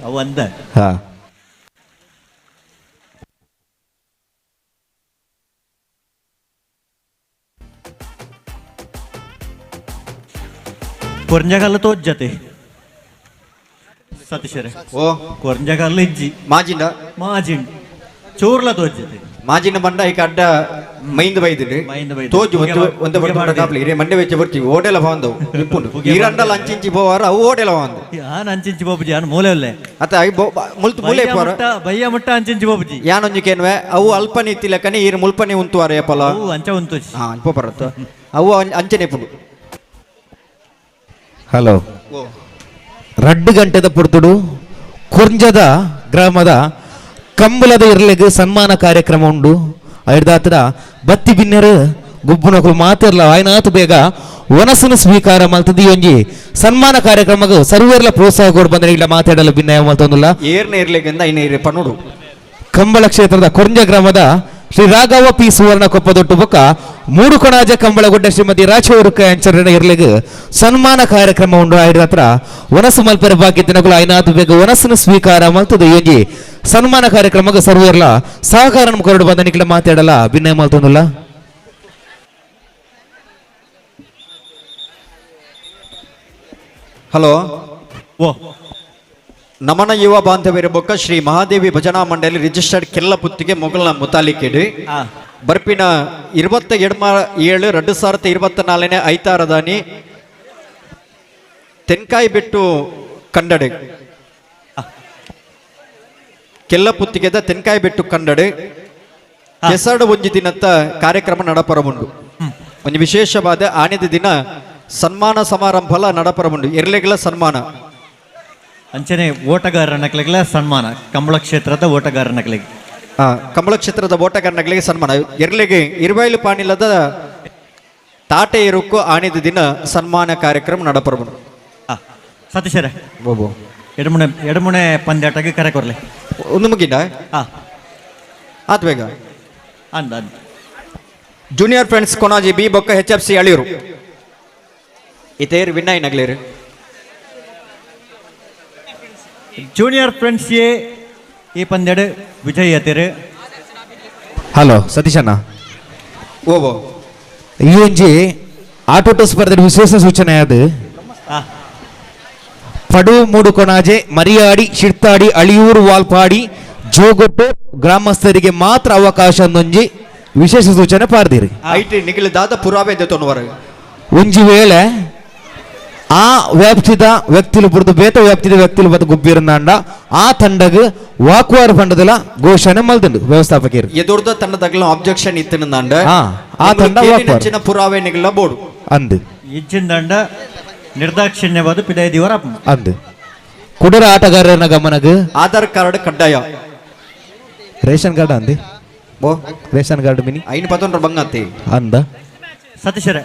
ಅವು ಅಂದ ಹಾ ಕೊರ್ಂಜಗಲ್ಲ ತೋಜ್ಜತೆ ಸತೀಶರೇ ಓ ಕೊರ್ಂಜಗಲ್ಲ ಇಜ್ಜಿ ಮಾಜಿಂಡ ಮಾಜಿಂಡ್ ಚೂರ್ಲ ತೋಜ್ಜತೆ ಮಾಜಿನ ಬಂಡ ಈಗ ಅಡ್ಡ ಮೈಂದ ಬೈದಿರಿ ತೋಜು ಒಂದು ಒಂದು ಕಾಪ್ಲಿ ಇರೇ ಮಂಡೆ ವೆಚ್ಚ ಬರ್ತೀವಿ ಓಡೆಲ ಬಾಂದವು ಇಪ್ಪುಂಡು ಈರಂಡಲ ಅಂಚಿಂಚಿ ಪೋವಾರ ಅವು ಓಡೆಲ ಬಾಂದು ಯಾನ್ ಅಂಚಿಂಚಿ ಬೋಪುಜಿ ಯಾನ್ ಮೂಲೆ ಉಲ್ಲೆ ಅತ್ತ I ಮುಲ್ತು ಮೂಲೆ ಪೋರ ಬಯ್ಯ ಮುಟ್ಟ ಅಂಚಿಂಚಿ ಬೋಪುಜಿ ಯಾನೊಂಜಿ ಕೇನ್ವೆ ಅವು ಅಲ್ಪನೆ ಇತ್ತಿಲಕನೆ ಈರು ಮುಲ್ಪನೆ ಉಂತುವಾರ ಏಪಲ ಅವು ಅಂಚ ಉಂತು ಹಾ ಅಂಚ ಪರತ್ತ ಅವು ಅಂಚನೆ ಇಪ್ಪುಂಡು. ಹಲೋ 2 ಗಂಟೆದ ಪುರ್ತುಡು ಕುರ್ಂಜದ ಗ್ರಾಮದ ಕಂಬಳದ ಇರ್ಲೆಗ್ ಸನ್ಮಾನ ಕಾರ್ಯಕ್ರಮ ಉಂಡು. ಐದಾತ್ರ ಬತ್ತಿ ಬಿನ್ನೆರು ಗುಬ್ಬುನಕುಲು ಮಾತಿರ್ಲ ಆಯ್ನಾತು ಬೇಗ ವನಸ್ಸನ್ನು ಸ್ವೀಕಾರ ಮಲ್ತದಿ ಒಂಜಿ ಸನ್ಮಾನ ಕಾರ್ಯಕ್ರಮಕ್ಕೆ ಸರ್ವೇರ್ಲ ಪ್ರೋತ್ಸಾಹ ಕೊಡು ಬಂದರೆ ಇಲ್ಲ ಮಾತಾಡಲು ಭಿನ್ನಯ ಮಲ್ತೊಂದುಲ್ಲ. ಏರ್ನ ಇರ್ಲೆಗಿಂದ ಐನ ಇರೆ ಪನ್ನುಡು. ಕಂಬಳ ಕ್ಷೇತ್ರದ ಕುರ್ಂಜ ಗ್ರಾಮದ ಶ್ರೀ ರಾಘವ ಪಿ ಸುವರ್ಣ ಕೊಪ್ಪದೊಟ್ಟು ಬೊಕ್ಕ ಮೂಡುಕೊಣಾಜ ಕಂಬಳಗುಡ್ಡ ಶ್ರೀಮತಿ ರಾಚವರು ಅಂಚರಣ ಇರ್ಲೆಗ್ ಸನ್ಮಾನ ಕಾರ್ಯಕ್ರಮ ಉಂಡು. ಐದತ್ರ ವನಸ್ಸು ಮಲ್ಪೆರ ಬಾಕಿ ದಿನಗಳು ಐನಾತು ಬೇಗ ವನಸ್ಸನ್ನು ಸ್ವೀಕಾರ ಮಲ್ತದ ಒಂಜಿ ಸನ್ಮಾನ ಕಾರ್ಯಕ್ರಮಕ್ಕೆ ಸರ್ವೇರ್ಲ ಸಹಕಾರ ಕೊರಡು ಬಂದ ನಿಖಿಲ ಮಾತಾಡಲ್ಲ ಭಿನ್ನಯ ಮಲ್ತೊಂದುಲ್ಲ. ಹಲೋ ಓ ನಮನ ಯುವ ಬಾಂಧವ್ಯರ ಬೊಕ್ಕ ಶ್ರೀ ಮಹಾದೇವಿ ಭಜನಾ ಮಂಡಳಿ ರಿಜಿಸ್ಟರ್ಡ್ ಕೆಲ್ಲ ಪುತ್ತಿಗೆ ಮೊಘಲನ ಮುತಾಲಿಕೆಡು ಬರ್ಪಿನ 27/7/2024 ಐತಾರದಾನಿ ತೆನ್ಕಾಯಿ ಬಿಟ್ಟು ಕಂಡಡೆ ಕೆಲ್ಲ ಪುತ್ತಿಗೆದ ತೆನ್ಕಾಯಿ ಬಿಟ್ಟು ಕಂಡಡೆ ಕೆಸರಡು ಒಂಜಿ ದಿನತ್ತ ಕಾರ್ಯಕ್ರಮ ನಡಪರವುಂಡು. ಒಂದು ವಿಶೇಷವಾದ ಆನೆದ ದಿನ ಸನ್ಮಾನ ಸಮಾರಂಭಲ ನಡಪರವುಂಡು. ಎರ್ಲೆಗಳ ಸನ್ಮಾನ ಅಂಚನೆ ಓಟಗಾರರ ನಕಲಿಗೆಲ್ಲ ಸನ್ಮಾನ ಕಂಬಳ ಕ್ಷೇತ್ರದ ಓಟಗಾರರ ನಕಲಿಗೆ ಕಂಬಳ ಕ್ಷೇತ್ರದ ಓಟಗಾರನಗಳಿಗೆ ಸನ್ಮಾನ ಎರ್ಲೆಗೆ ಇರುವೈಲು ಪಾಣಿಲದ ತಾಟೆ ಇರುಕು ಆಣಿದ ದಿನ ಸನ್ಮಾನ ಕಾರ್ಯಕ್ರಮ ನಡಪರಬನು. ಸತೀಶರೇ ಬೋಬೋ ಎಡಮುನೆ ಎಡಮುನೆ ಪಂದ್ಯಾಟಕ್ಕೆ ಕರೆ ಕೊರಲಿ ಒಂದು ಮುಗಿದ ಆತ್ ಬೇಗ ಅಂದ junior friends Konaje B ಬೊಕ್ಕ H F C Aliyur ಇತೇರು win ನಗಲೇರು. Junior friends A ಈ ಪಂದ್ಯಡು ವಿಜಯ್ ಅತಿರು. ಹಲೋ ಸತೀಶಣ್ಣ ಓಬೋ ಈ ಒಂಜಿ ಆಟೋಟ ಸ್ಪರ್ಧೆ ವಿಶೇಷ ಸೂಚನೆ ಅದು ಪಡು ಮೂಡು ಕೊಣಾಜೆ ಮರಿಯಾಡಿ ಶಿರ್ತಾಡಿ ಅಳಿಯೂರು ವಾಲ್ಪಾಡಿ ಜೋಗೊಟ್ಟು ಗ್ರಾಮಸ್ಥರಿಗೆ ಮಾತ್ರ ಅವಕಾಶ ಒಂಜಿ ವಿಶೇಷ ಸೂಚನೆ ಪಾರ್ದಿರಿ. IT ನಿಖಿಲ ದಾದ ಪುರಾವೆ ದೆತೊನುವರ ಒಂಜಿ ವೇಳೆ ಆ ವ್ಯಾಪ್ತಿದ ವ್ಯಕ್ತಿಲು ಬುರ್ದು ಬೇತ ವ್ಯಾಪ್ತಿದ ವ್ಯಕ್ತಿಲು ಬತ್ತ ಗುಬ್ಬಿರಂದಾಂಡ ಆ ತಂಡಗ್ ವಾಕ್ವಾರ್ ಫಂಡದಲ ಘೋಷಣೆ ಮಲ್ದುಂಡು ವ್ಯವಸ್ಥಾಪಕರು. ಎದುರ್ದ ತಂಡದಗ್ಲ ಆಬ್ಜೆಕ್ಷನ್ ಇತ್ತಿನಂದಾಂಡ ಆ ತಂಡ ವಾಕ್ವಾರ್ ಪುರಾವೆ ನಿಗಲ ಬೋಡು ಅಂದು ಇಜ್ಜಿಂದಾಂಡ ನಿರ್ದಾಕ್ಷಿಣ್ಯವಾದ ಪಿದಾಯ ದಿವರ ಅಂದು ಕುಡರ ಆಟಗಾರನ ಗಮನಗ್ ಆಧಾರ್ ಕಾರ್ಡ್ ಕಡ್ಡಾಯ ರೇಷನ್ ಕಾರ್ಡ್ ಅಂದಿ ಬೋ ration card mini ಐನ ಪತ್ತೊಂದ್ರ ಬಂಗತ್ತಿ ಅಂದ ಸತೀಶರೇ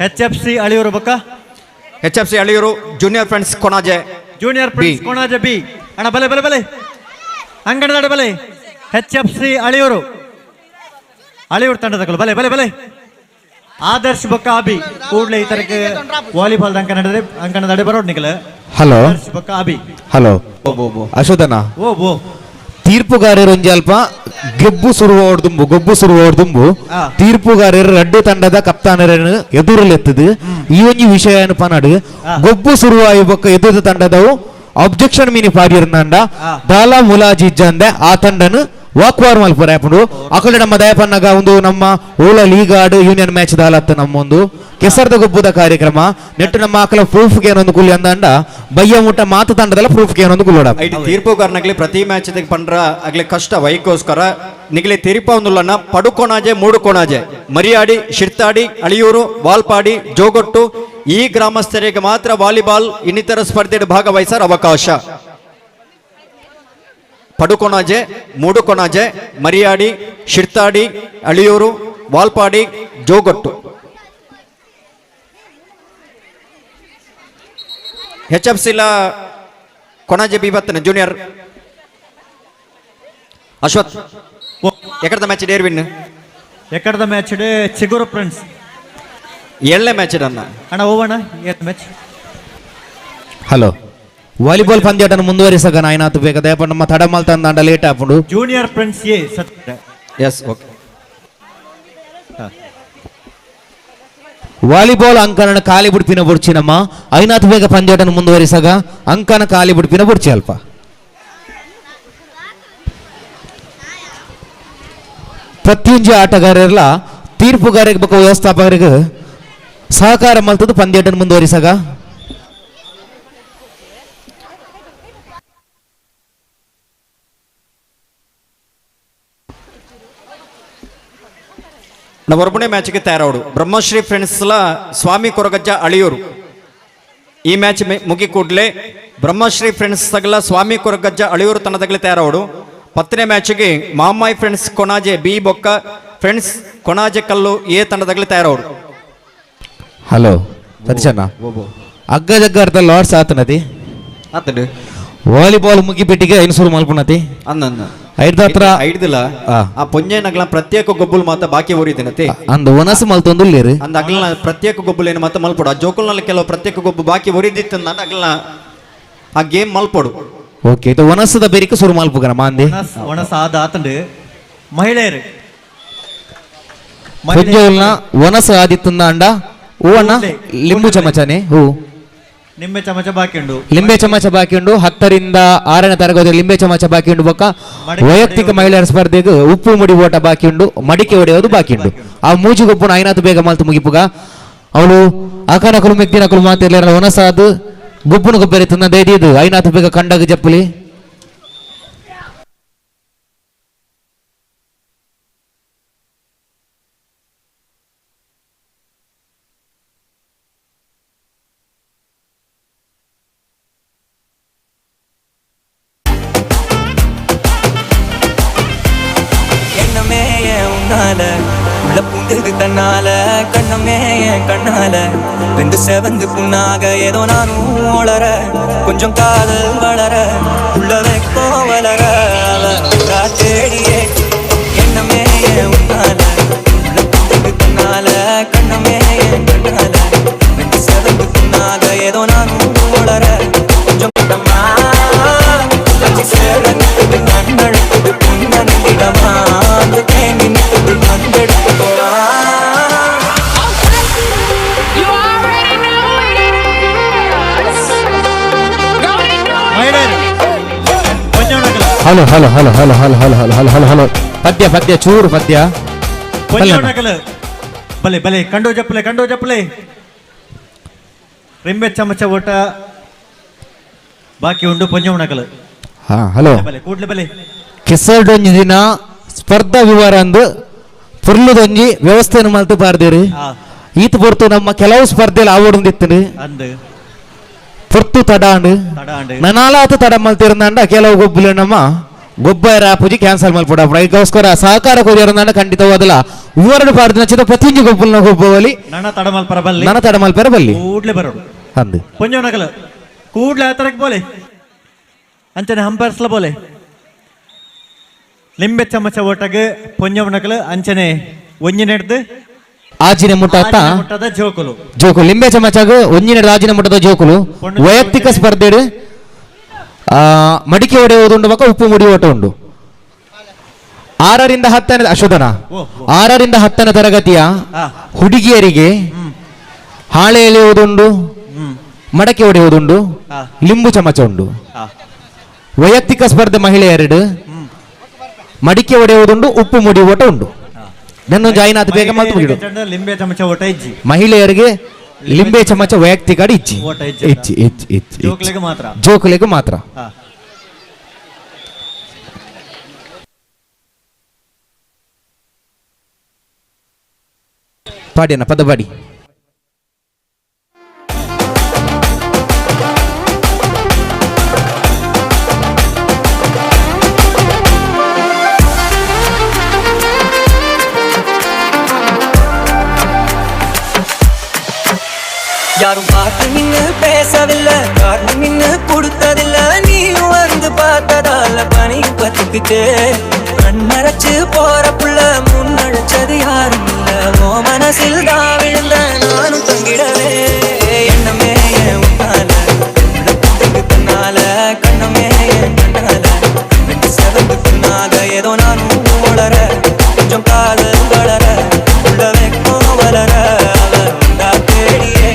H F C Aliyur ಬಕ್ಕ H F C Aliyur junior friends Konaje junior friends Konaje B ಅಣ್ಣ ಬಲೆ ಬಲೆ ಬಲೆ ಅಂಗಣದಾಡ ಬಲೆ H F C Aliyur Aliyur ತಂಡದ ಬಲೆ ಬಲೆ ಬಲೆ ಆದರ್ಶ್ ಬೊಕ್ಕ ಅಬಿ ಕೂಡಲೇ ಈ ತರಕ್ಕೆ ವಾಲಿಬಾಲ್ ಅಂಕಣ ಅಂಕಣದಾಡೆ ಬರೋಡ್ ನಿಖಲ. ಹಲೋ ಆದರ್ಶ್ ಬೊಕ್ಕ ಅಬಿ. ಹಲೋ ಅಶೋಧನ ಓ ಓ ತೀರ್ಪುಗಾರರು ಒಂಜಿ ಅಲ್ಪ ಗೆಬ್ಬು ಸುರುವೋಡ್ದುಂಬು ಗೊಬ್ಬು ಸುರುವೋಡ್ದುಂಬು ತೀರ್ಪುಗಾರರು ರಡ್ಡು ತಂಡದ ಕಪ್ತಾನರನ್ನು ಎದುರಲೆತ್ತದು ಈ ಒಂಜಿ ವಿಷಯ ಪನಾಡು ಗೊಬ್ಬು ಸುರುವಾಯಿ ಬೊಕ್ಕ ಎದುರು ತಂಡದವು ಅಬ್ಜೆಕ್ಷನ್ ಮೀನಿ ಪಾರಿಯರ್ನಾಂಡ ದಾಲ ಮುಲಾಜಿ ಇಜ್ಜಂದೆ ಆ ತಂಡನು ವಾಕ್ವಾರ್ ಮಲ್ಪುರ ಆಪುಂಡು. ಅಕಡೆ ನಮ್ಮ ದಯಪನ್ನಗ ಒಂದು ನಮ್ಮ ಓಲ ಲೀಗಾಡು ಯೂನಿಯನ್ ಮ್ಯಾಚ್ ದಾಲತ್ತ ನಮ್ಮೊಂದು ಕೆಸರದ ಗೊಬ್ಬದ ಕಾರ್ಯಕ್ರಮ ನೆಟ್ಟು ನಮ್ಮ ಆಕಲ ಪ್ರೂಫ್ ಏನೊಂದು ಕುಲ್ಲಿ ಅಂದಾಂಡ ಬಯ್ಯ ಮುಟ್ಟ ಮಾತು ತಂಡದಲ್ಲ ಪ್ರೂಫ್ ಏನೊಂದು ಕುಲ್ಲೋಡ. ತೀರ್ಪುಗಾರನಾಗ್ಲಿ ಪ್ರತಿ ಮ್ಯಾಚ್ ಪಂಡ್ರ ಆಗ್ಲಿ ಕಷ್ಟ ವೈಕೋಸ್ಕರ ನಿಗಲಿ ತೀರ್ಪ ಒಂದುಲ್ಲನ್ನ ಪಡುಕೊಣಾಜೆ ಮೂಡುಕೊಣಾಜೆ ಮರಿಯಾಡಿ ಶಿರ್ತಾಡಿ ಅಳಿಯೂರು ವಾಲ್ಪಾಡಿ ಜೋಗೊಟ್ಟು ಈ ಗ್ರಾಮಸ್ಥರಿಗೆ ಮಾತ್ರ ವಾಲಿಬಾಲ್ ಇನ್ನಿತರ ಸ್ಪರ್ಧೆ ಭಾಗವಹಿಸರ ಅವಕಾಶ. Padukonaje Mudukonaje Mariyadi Shirthadi Aliyur Valpadi Jogottu H F ಸಿಲ ಕೊಣಾಜೆ B ಬತ್ತನ junior Ashwath ಎಕಡದ match Deere win ಎಕಡದ match day ಚಿಗುರು ಫ್ರೆಂಡ್ಸ್ ಏಳನೇ ಮ್ಯಾಚ್ ಅಣ್ಣ ಅಣ್ಣ ಹೋಗೋಣ ಏಳನೇ match. Hello volleyball ಪಂದ್ಯಾಟನ್ನು ಮುಂದುವರಿಸಗ ನಾಯನಾತು ಬೇಗ ದಯಪ ನಮ್ಮ ತಡ ಮಲ್ತಂದಾಂಡ ಲೇಟ್ ಆಪುಂಡು. Junior friends A Satya yes okay volleyball ಅಂಕನ ಖಾಲಿ ಬುಡ್ಪಿನ ಬುಡ್ಚಿನಮ್ಮ ಐನಾತು ಬೇಗ ಪಂದ್ಯಾಟನ್ನು ಮುಂದುವರಿಸಗ ಅಂಕನ ಖಾಲಿ ಬುಡ್ಪಿನ ಬುಡ್ಚಿ ಅಲ್ಪ. ಪ್ರತಿಯೊಂದು ಆಟಗಾರರೆಲ್ಲ ತೀರ್ಪುಗಾರರಿಗೆ ಬೊಕ್ಕ ವ್ಯವಸ್ಥಾಪಕರಿಗೆ ಸಹಕಾರ ಮಲ್ತದ್ದು ಪಂದ್ಯಟನ್ನು ಮುಂದುವರಿಸಾಗ. ನಾವು ಒಬ್ಬನೇ ಮ್ಯಾಚ್ಗೆ ತಯಾರಾವಡು ಬ್ರಹ್ಮಶ್ರೀ ಫ್ರೆಂಡ್ಸ್ಲ ಸ್ವಾಮಿ ಕೊರಗಜ್ಜ ಅಳಿಯೂರು. ಈ ಮ್ಯಾಚ್ ಮುಗಿ ಕೂಡಲೇ ಬ್ರಹ್ಮಶ್ರೀ ಫ್ರೆಂಡ್ಸ್ ತಗಲ ಸ್ವಾಮಿ ಕೊರಗಜ್ಜ ಅಳಿಯೂರು ತಂಡದಗಲೇ ತಯಾರಾವಡು. 10ನೇ ಮ್ಯಾಚ್ಗೆ ಮಾಮ್ಮಾಯಿ ಫ್ರೆಂಡ್ಸ್ ಕೊಣಾಜೆ ಬಿ ಬೊಕ್ಕ ಫ್ರೆಂಡ್ಸ್ ಕೊಣಾಜೆ ಕಲ್ಲು ಎ ತಂಡದಗಲೇ ತಯಾರಾವಡು. ಹಲೋ ಸತೀಶಣ್ಣ, ಅಗ್ಗ ಜಗ್ಗ ಅರ್ಧ ಲಾರ್ಡ್ಸ್ ಆತನತಿ ಆತಡು ವಾಲಿಬಾಲ್ ಮುಗಿಬಿಟ್ಟಿಗೆ ಐನಸೂರು ಮಲ್ಪುನತಿ ಅಂದ ಐಡ್ದತ್ರ ಐಡ್ದಿಲ್ಲ ಆ ಪೊಂಜೆನಗ್ಲ ಪ್ರತ್ಯೇಕ ಗೊಬ್ಬುಲ್ ಮಾತ ಬಾಕಿ ಊರಿದಿನತಿ ಅಂದ ಒನಸು ಮಲ್ತೊಂದುಲ್ಲೇರು ಅಂದ ಅಗ್ಲನ ಪ್ರತ್ಯೇಕ ಗೊಬ್ಬುಲ್ ಏನು ಮಾತ ಮಲ್ಪಡು. ಆ ಜೋಕುಲ್ನಲ್ಲಿ ಕೆಲವು ಪ್ರತ್ಯೇಕ ಗೊಬ್ಬು ಬಾಕಿ ಊರಿದಿತ್ತು ಅಂದ ಅಗ್ಲನ ಆ ಗೇಮ್ ಮಲ್ಪಡು. ಓಕೆ, ಇದು ಒನಸದ ಬೇರಿಕ ಸುರು ಮಲ್ಪುಗನ ಮಾಂದಿ ಒಣಸ ಆದ ಆತಂಡು ಮಹಿಳೆಯರು ಪೊಂಜೆಲ್ನ ಒನಸ ಆದಿತ್ತಂದ ಅಂಡ ಹೂವಣ್ಣ ಲಿಂಬು ಚಮಚನೆ ಹೂ ನಿಂಬೆ ಚಮಚ ಬಾಕಿ ಉಂಡು, ಲಿಂಬೆ ಚಮಚ ಬಾಕಿ ಉಂಡು. 10ರಿಂದ 6ನೇ ತರಗತಿ ಲಿಂಬೆ ಚಮಚ ಬಾಕಿ ಉಂಡು. ಬೊಕ್ಕ ವೈಯಕ್ತಿಕ ಮಹಿಳೆಯರ ಸ್ಪರ್ಧೆಗೆ ಉಪ್ಪು ಮುಡಿ ಓಟ ಬಾಕಿ ಉಂಡು, ಮಡಿಕೆ ಹೊಡೆಯೋದು ಬಾಕಿ ಉಂಡು. ಆ ಮೂಜಿ ಗೊಪ್ಪುನ ಐನಾತು ಬೇಗ ಮಲ್ತು ಮುಗಿಪುಗ ಅವಳು ಅಕನಕಲು ಮೆಗ್ದಿನಕಲು ಮಾತಿರ್ಲಿಲ್ಲ ಒನಸಾದು ಗೊಬ್ಬುನ ಗೊಬ್ಬರಿ ತಿನ್ನ ದೈದಿದು ಐನಾತು ಬೇಗ ಕಂಡಾಗ ಜಪ್ಪಲಿ. தன்னால கண்ணமே கண்ணால ரெண்டு செவந்து புண்ணாக ஏதோ நானும் வளர கொஞ்சம் காதல் வளர உள்ள வைக்கோ வளர தேடியே எண்ணமே உன்னால உள்ள புந்தது தன்னால கண்ணமே கண்ணால ரெண்டு செவந்து புண்ணாக ஏதோ நானும் வளர கொஞ்சம் கட்டமா சேர நிற்குது கண்ணழுக்குது புண்ணனிடமா தேங்கி நிற்குது மந்தெடுத்து போவா. Hello hello hello hello hello hello hello hello hello hello ಪದ್ಯ ಪದ್ಯ ಚೂರು ಪದ್ಯ ಬಲೆ ಬಲೆ ಕಂಡೋ ಜಪ್ಪಲೆ ಕಂಡೋ ಜಪ್ಪಲೆ ರಿಂಬೆ ಚಮಚ ಓಟ ಬಾಕಿ ಉಂಡು ಪೊಂಜೋಣಕಲು. ಹಾ ಹಲೋ ಬಲೆ ಕೂಡ್ಲೆ ಬಲೆ ಕೆಸರ್ಡೊಂಜಿ ದಿನ ಸ್ಪರ್ಧಾ ವಿವರ ಅಂದು ಪುರ್ಲುದೊಂಜಿ ವ್ಯವಸ್ಥೆಯನ್ನು ಮಲ್ತು ಪಾರ್ದಿರಿ. ಈತ ಪೊರ್ತು ನಮ್ಮ ಕೆಲವು ಸ್ಪರ್ಧೆಯಲ್ಲಿ ಆವೊಡೊಂದಿತ್ತು ಪೊರ್ತು ತಡಾಂಡು ನನಾಲಾತ ತಡ ಮಲ್ತಿರಂದಾಂಡ ಕೆಲವು ಗೊಬ್ಬುಲು ನಮ್ಮ ಗೊಬ್ಬರ ಪೂಜೆ ಕ್ಯಾನ್ಸಲ್ ಮಲ್ಪಡ ಅದಕ್ಕೋಸ್ಕರ ಸಹಕಾರ ಕೊರಿಯರಂದಾಂಡ ಖಂಡಿತವಾದಲ ವಿವರಣೆ ಪಾರ್ದಿನ ಚಿತ್ತ ಪ್ರತಿಯೊಂದು ಗೊಬ್ಬುಲ್ನ ಗೊಬ್ಬವಲಿ ನನ ತಡ ಮಲ್ಪರ ಬಲ್ಲಿ ನನ ತಡ ಮಲ್ಪರ ಬಲ್ಲಿ ಕೂಡ್ಲೆ ಬರೋಡು ಅಂದು ಪೊಂಜೋನಕಲು ಕೂಡ್ಲೆ ಆತರಕ್ಕೆ ಬೋಲೆ ಅಂಚನೆ ಹಂಪರ್ಸ್ಲ ಬೋಲೆ ಲಿಂಬೆ ಚಮಚ ಓಟಗೆ ಪೊಂಜವನಕಲು ಅಂಚನೆ ಒಂಜಿನೆಡ್ದು ಆಜಿನ ಮುಟ್ಟ ಮುಟ್ಟದ ಜೋಕುಲು ಜೋಕುಲು ಲಿಂಬೆ ಚಮಚಗ ಒಂಜಿನೆಡ್ದು ಆಜಿನ ಮುಟ್ಟದ ಜೋಕುಲು ವೈಯಕ್ತಿಕ ಸ್ಪರ್ಧೆ ಮಡಿಕೆ ಹೊಡೆಯುವುದುಂಡು ಮಕ್ಕ ಉಪ್ಪು ಮುಡಿ ಓಟ ಉಂಡು. 6ರಿಂದ 10ನೇ ಅಶೋಧನ 6ರಿಂದ 10ನೇ ತರಗತಿಯ ಹುಡುಗಿಯರಿಗೆ ಹಾಳೆ ಎಳೆಯುವುದುಂಡು, ಮಡಕೆ ಹೊಡೆಯುವುದುಂಡು, ಲಿಂಬು ಚಮಚ ಉಂಡು. ವೈಯಕ್ತಿಕ ಸ್ಪರ್ಧೆ ಮಹಿಳೆಯರೆಡು ಮಡಿಕೆ ಹೊಡೆಯುವುದುಂಡು, ಉಪ್ಪು ಮುಡಿ ಓಟ ಉಂಡು. ನನ್ನ ಜಾಯಿನಾಥ ಬೇಗ ಮಲ್ತು ಬಿಡು. ಲಿಂಬೆ ಚಮಚ ಓಟ ಇಜ್ಜಿ ಮಹಿಳೆಯರಿಗೆ ಲಿಂಬೆ ಚಮಚ ವೈಯಕ್ತಿಕ ಇಜ್ಜಿ ಇಜ್ಜಿ ಇಜ್ಜಿ ಇಜ್ಜಿ ಮಾತ್ರ ಜೋಕುಲೆಗೆ ಮಾತ್ರ. ಪಾಡಿಯನ್ನ ಪದ ಪಾಡಿ. யாரும் பார்த்து நின்னு பேசவில்லை, காரணம் நின்னு கொடுத்ததில்லை. நீயும் வந்து பார்த்ததால பனி பத்துக்குச்சு. கண்ணரைச்சு போற புள்ள முன்னழைச்சது யாரும் இல்ல. ஓ மனசில் தான் விழுந்த நானும் தங்கிடவே எண்ணமே உன்னால தன்னால கண்ணமே கண்ணால ரெண்டு செவந்து பின்னாக ஏதோ நானும் வளர கொஞ்சம் காதல் வளர உள்ள வெக்கம் வளர தேடியே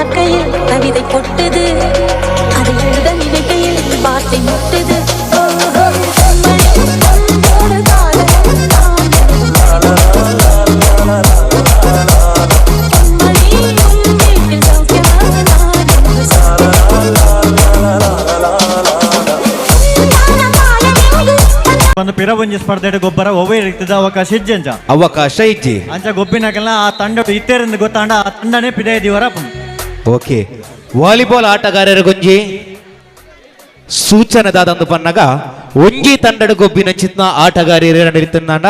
பார்க்கையில் கவிதை கொட்டுது, அதை எழுத நினைக்கையில் வார்த்தை முட்டுது. ಒಂದು ಪಿರವಂಜಿ ಸ್ಪರ್ಧೆ ಗೊಬ್ಬರ ಒವ್ವೇ ರೀತಿದ ಅವಕಾಶ ಇಜ್ಜಂಚ ಅವಕಾಶ ಇಜ್ಜಿ ಅಂಚ ಗೊಬ್ಬಿನಕೆಲ್ಲ ಆ ತಂಡ ಇತ್ತೇರಿಂದ ಗೊತ್ತಾಂಡ ಆ ತಂಡನೇ ಪಿದೆ ದಿವರ. ಓಕೆ, ವಾಲಿಬಾಲ್ ಆಟಗಾರರಿಗೊಂಜಿ ಸೂಚನೆ ದಾದಂದು ಪನ್ನಗ ಒಂಜಿ ತಂಡದ ಗೊಬ್ಬಿನ ಚಿತ್ನ ಆಟಗಾರರು ನಿರ್ತಂಡ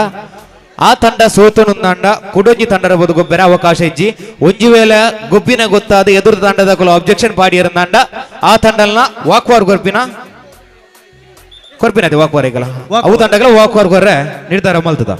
ಆ ತಂಡ ಸೋತನುಂದಾಂಡ ಕುಡೊಂಜಿ ತಂಡದ ಬದು ಗೊಬ್ಬರ ಅವಕಾಶ ಇಜ್ಜಿ. ಒಂಜಿ ವೇಳೆ ಗೊಬ್ಬಿನ ಗೊತ್ತಾದ ಎದುರು ತಂಡದ ಅಬ್ಜೆಕ್ಷನ್ ಪಾಡಿಯರಂದಾಂಡ ಆ ತಂಡಲ್ನ ವಾಕ್ವಾರ್ ಗೊಬ್ಬಿನ ಕೊರ್ಪಿನದೆ ವಾಕ್ವಾರ್ ಈಗಲ ಅವು ತಂಡಗಳ ವಾಕ್ವಾರ್ ಗೊರ್ರೆ ನಿರ್ಧಾರ ಮಲ್ತದ.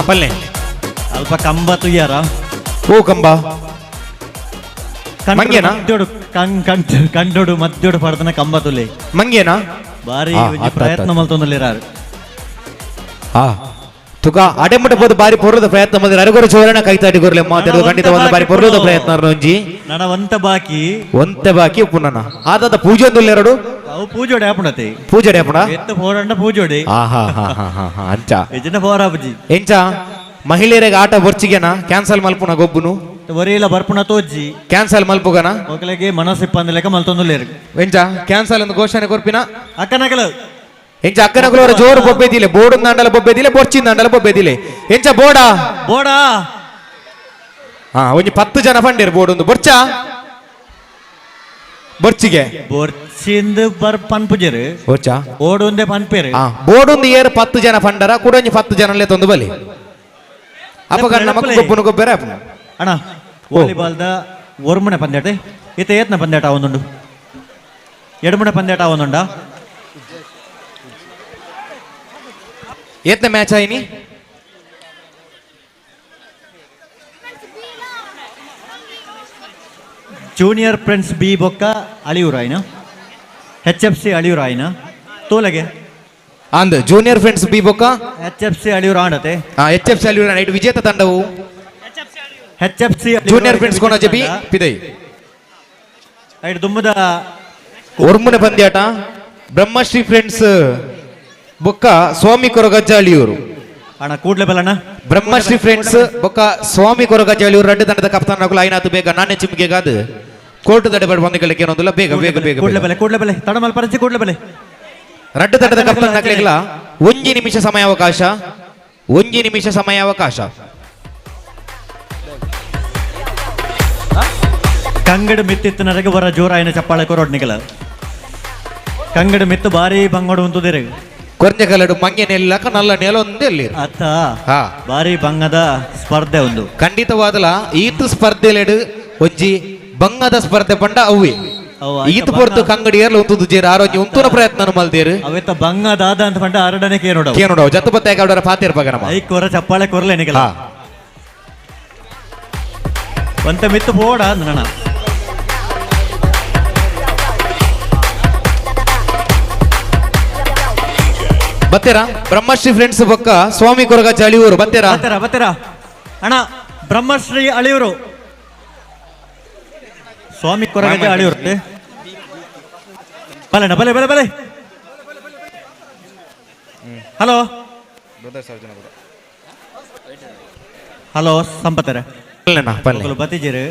ಪಲ್ಲೆ ಅಲ್ಪ ಕಂಬ ತುಯ್ಯಾರ. ಓ ಕಂಬ ಮಂಗೇನಾ? ಕಂಡೋಡು ಮದ್ಯೋಡು ಪಡ್ದನ ಕಂಬ ತುಲೆ ಮಂಗೇನಾ? ಬಾರಿ ಪ್ರಯತ್ನ ಮಲ್ತೊಂದುಲ್ಲೇರಾರು. ಹಾ ತುಕ ಅಡೆಮುಟ ಬೋದು ಬಾರಿ ಪೊರ್ಲದ ಪ್ರಯತ್ನ ಮಲ್ದಿರ ಅರಗೊರ ಚೋರಣ ಕೈತಾಟಿ ಗೊರ್ಲೆ ಮಾತಾಡುವ ಖಂಡಿತ ಒಂದು ಬಾರಿ ಪೊರ್ಲದ ಪ್ರಯತ್ನ ಒಂಜಿ ನನ ಒಂತ ಬಾಕಿ ಒಂತೆ ಬಾಕಿ ಉಪ್ಪುನನ ಆದಾದ ಪೂಜೆ ಒಂದುಲ್ಲೆರಡು ಅವು ಪೂಜೋಡೆ ಆಪುಣತೆ ಪೂಜೋಡೆ ಆಪುಣ ಎತ್ತ ಪೋರಂಡ ಪೂಜೋಡೆ. ಹಾ ಹಾ ಹಾ ಹಾ ಹಾ ಅಂಚ ಎಜನ ಪೋರಾಪುಜಿ ಎಂಚ ಮಹಿಳೆಯರಿಗೆ ಆಟ ಬೊರ್ಚಿಗೆನ ಕ್ಯಾನ್ಸಲ್ ಮಲ್ಪುನ ಗೊಬ್ಬುನು ಒರೇಲ ಬರ್ಪುಣ ತೋಜ್ಜಿ ಕ್ಯಾನ್ಸಲ್ ಮಲ್ಪುಗನ ಒಕಲೆಗೆ ಮನಸ್ಸಿಪ್ಪಂದಲೆಕ ಮಲ್ತೊಂದುಲ್ಲೇರು ಎಂಚ ಕ್ಯಾನ್ಸಲ್ ಒಂದು ಘೋಷಣೆ ಕೊರ್ಪಿನ ಅಕ್ಕನಕಲ ಎಂಚ ಅಕ್ಕನಕಲವರ ಜೋರು ಬೊಬ್ಬೆದಿಲೆ ಬೋಡು ದಾಂಡಲ ಬೊಬ್ಬೆದಿಲೆ ಬೊರ್ಚಿನ ದಾಂಡಲ ಬೊಬ್ಬೆದಿಲೆ ಎಂಚ ಬೋಡಾ ಬೋಡಾ. ಹಾ ಒಂಜಿ 10 ಜನ ಪಂಡೇರು ಬೋಡೊಂದು ಬೊರ್ಚ ಬೊರ್ಚಿಗೆ ಬೊರ್ಚಿಂದು ಬರ್ ಪನ್ಪುಜೆರು ಬೊರ್ಚ ಬೋಡೊಂದೆ ಪನ್ಪೇರು. ಹಾ ಬೋಡೊಂದು ಏರು 10 ಜನ ಪಂಡರ ಕೂಡ ಒಂಜಿ 10 ಜನಲೇ ತೊಂದು ಬಲಿ ಅಪಗ ನಮಕ್ ಗೊಬ್ಬುನು ಗೊಬ್ಬೆರೆ ಅಣ್ಣ. ವಾಲಿಬಾಲ್ದ ಒರ್ಮುನೆ ಪಂದ್ಯಾಟೆ ಇತ್ತ ಏತ್ನ ಪಂದ್ಯಾಟ ಒಂದುಂಡು ಎಡಮುನೆ ಪಂದ್ಯಾಟ ಒಂದುಂಡ ಏತ್ನ ಮ್ಯಾಚ್ ಆಯ್ನಿ junior friends B ಬೊಕ್ಕ ಅಳಿಯೂರಾಯ್ನ H F C ಅಳಿಯೂರಾಯ್ನ ತೋಲಗೆ ಅಂದ್ junior friends B ಬೊಕ್ಕ H F C Aliyur ಆಂಡತೆ. H F C Aliyur night ವಿಜೇತ ತಂಡವು H F C junior friends ಕೊನಜೆ B ಪಿದೈ ಐಟ್ ದುಮ್ಮದ ಒರ್ಮುನೆ ಪಂದ್ಯಾಟ ಬ್ರಹ್ಮಶ್ರೀ ಫ್ರೆಂಡ್ಸ್ ಬೊಕ್ಕ ಸ್ವಾಮಿ ಕೊರಗಜ್ಜ ಅಳಿಯೂರು ಅಣ್ಣ ಕೂಡ್ಲೆ ಬಲಣ್ಣ. ಬ್ರಹ್ಮಶ್ರೀ ಫ್ರೆಂಡ್ಸ್ ಬೊಕ್ಕ ಸ್ವಾಮಿ ಕೊರಗಜ್ಜ ಅಳಿಯೂರು ರಡ್ಡು ತಂಡದ ಕಪ್ತಾನ ನಕುಲು ಐನಾತು ಬೇಗ ನಾನೇ ಚಿಮ್ಗೆಗಾದು ಕೋರ್ಟ್ ದಡೆ ಬಡ ಬಂದಿಗಳಿಗೆ ಏನೊಂದಿಲ್ಲ ಬೇಗ ಬೇಗ ಬೇಗ ಕೂಡ್ಲೆ ಬಲೆ ಕೂಡ್ಲೆ ಬಲೆ ತಡಮಲ್ ಪರಚಿ ಕೂಡ್ಲೆ ಬಲೆ ರಡ್ಡು ತಂಡದ ಕಪ್ತಾನ ನಕಲಿಗಳ ಒಂಜಿ ನಿಮಿಷ ಸಮಯಾವಕಾಶ ಒಂಜಿ ನಿಮಿಷ ಸಮಯಾವಕಾಶ. ಕಂಗಡು ಮಿತ್ತಿತ್ತನರೆಗೆ ಬರ ಜೋರಾಯನ ಚಪ್ಪಾಳೆ ಕೊರೋಡ್ನಿಗಲ ಕಂಗಡು ಮಿತ್ತು ಬಾರಿ ಬಂಗೋಡು ಉಂತುದಿರ ಕೊರ್ಜ ಕಲಡು ಮಂಗೆ ನೆಲ್ಲಕ ನಲ್ಲ ನೆಲೊಂದೇ ಅಲ್ಲಿ ಅತ್ತ ಬಾರಿ ಬಂಗದ ಸ್ಪರ್ಧೆ ಒಂದು ಖಂಡಿತವಾದಲ ಈತು ಸ್ಪರ್ಧೆಲೆಡು ಒಂಜಿ ಬಂಗದ ಸ್ಪರ್ಧೆ ಪಂಡ ಅವ್ವೆ ಈತು ಪೊರ್ತು ಕಂಗಡಿ ಏರ್ಲ ಉಂತುದು ಜೇರು ಆರೋಗ್ಯ ಉಂತುನ ಪ್ರಯತ್ನ ಮಲ್ದೇರು ಅವೆತ್ತ ಬಂಗ ದಾದ ಅಂತ ಪಂಡ ಆರಡನೆ ಕೇನೋಡ ಕೇನೋಡ ಜತ್ತು ಪತ್ತೆ ಕಾವಡರ ಪಾತೇರ್ ಪಗನಮ I ಕೊರ ಚಪ್ಪಾಳೆ ಕೊರ್ಲೆ ನಿಗಲ ಒಂತ ಮಿತ್ತು ಪೋಡ ನನ್ನ ಬತ್ತೀರಾ ಬ್ರಹ್ಮಶ್ರೀ ಫ್ರೆಂಡ್ಸ್ ಬೊಕ್ಕ ಸ್ವಾಮಿ ಕೊರಗಜ್ಜ ಅಳಿಯೂರು ಬತ್ತೀರಾ ಬತ್ತೀರಾ ಬತ್ತೀರಾ ಅಣ್ಣ ಬ್ರಹ್ಮಶ್ರೀ ಅಳಿಯೂರು ಸ್ವಾಮಿ ಕೊರಗಜ್ಜ ಅಳಿಯೂರು ಬಲೆ ಬಲೆ ಬಲೆ ಬಲೆ. ಹಲೋ ಹಲೋ ಸಂಪತ್ತರೆ ಬತ್ತಿಜಿರು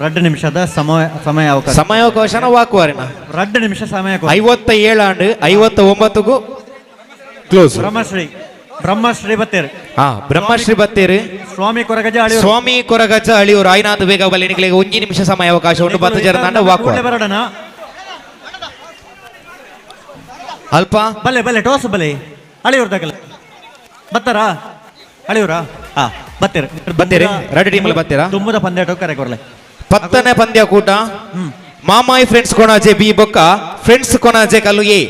2 ನಿಮಿಷದ ಸಮಯ ಸಮಯಾವಕಾಶ ಸಮಯಾವಕಾಶನ ವಾಕುವಾರಿನ 2 ನಿಮಿಷ ಸಮಯ 57 and 59 ಕ್ಲೋಸ್. ಬ್ರಹ್ಮಶ್ರೀ Brahmashri ಬತ್ತೇರು. ಹಾ, ಬ್ರಹ್ಮಶ್ರೀ ಬತ್ತೇರು. ಸ್ವಾಮಿ ಕೊರಗಜ ಅಳಿಯೂರು. ಸ್ವಾಮಿ ಕೊರಗಜ ಅಳಿಯೂರು ಆಯ್ನಾಥ್ ಬೇಗ ಬಲ್ಲಿ ನಿಗಳಿಗೆ ಒಂಜಿ ನಿಮಿಷ ಸಮಯ ಅವಕಾಶ ಉಂಟು. ಬತ್ತು ಜನ ತಂಡ ವಾಕು ಬರಡನ ಅಲ್ಪ ಬಲೆ ಬಲೆ ಟೋಸ್ ಬಲೆ ಅಳಿಯೂರು ದಾಖಲೆ ಬತ್ತಾರಾ ಅಳಿಯೂರಾ? ಹಾ, ಬತ್ತೇರು ಬತ್ತೇರಿ ರೆಡ್ ಟೀಮ್ ಅಲ್ಲಿ ಬತ್ತೀರಾ? ತುಂಬದ ಪಂದ್ಯ ಕರೆ ಕೊರ್ಲೆ. 10ನೇ ಪಂದ್ಯ ಕೂಟ ಮಾಮಾಯಿ ಫ್ರೆಂಡ್ಸ್ ಕೊಣಾಜೆ ಬಿ ಬೊಕ್ಕ ಫ್ರೆಂಡ್ಸ್ ಕೊಣಾಜೆ ಕಲ್ಲು ಎ.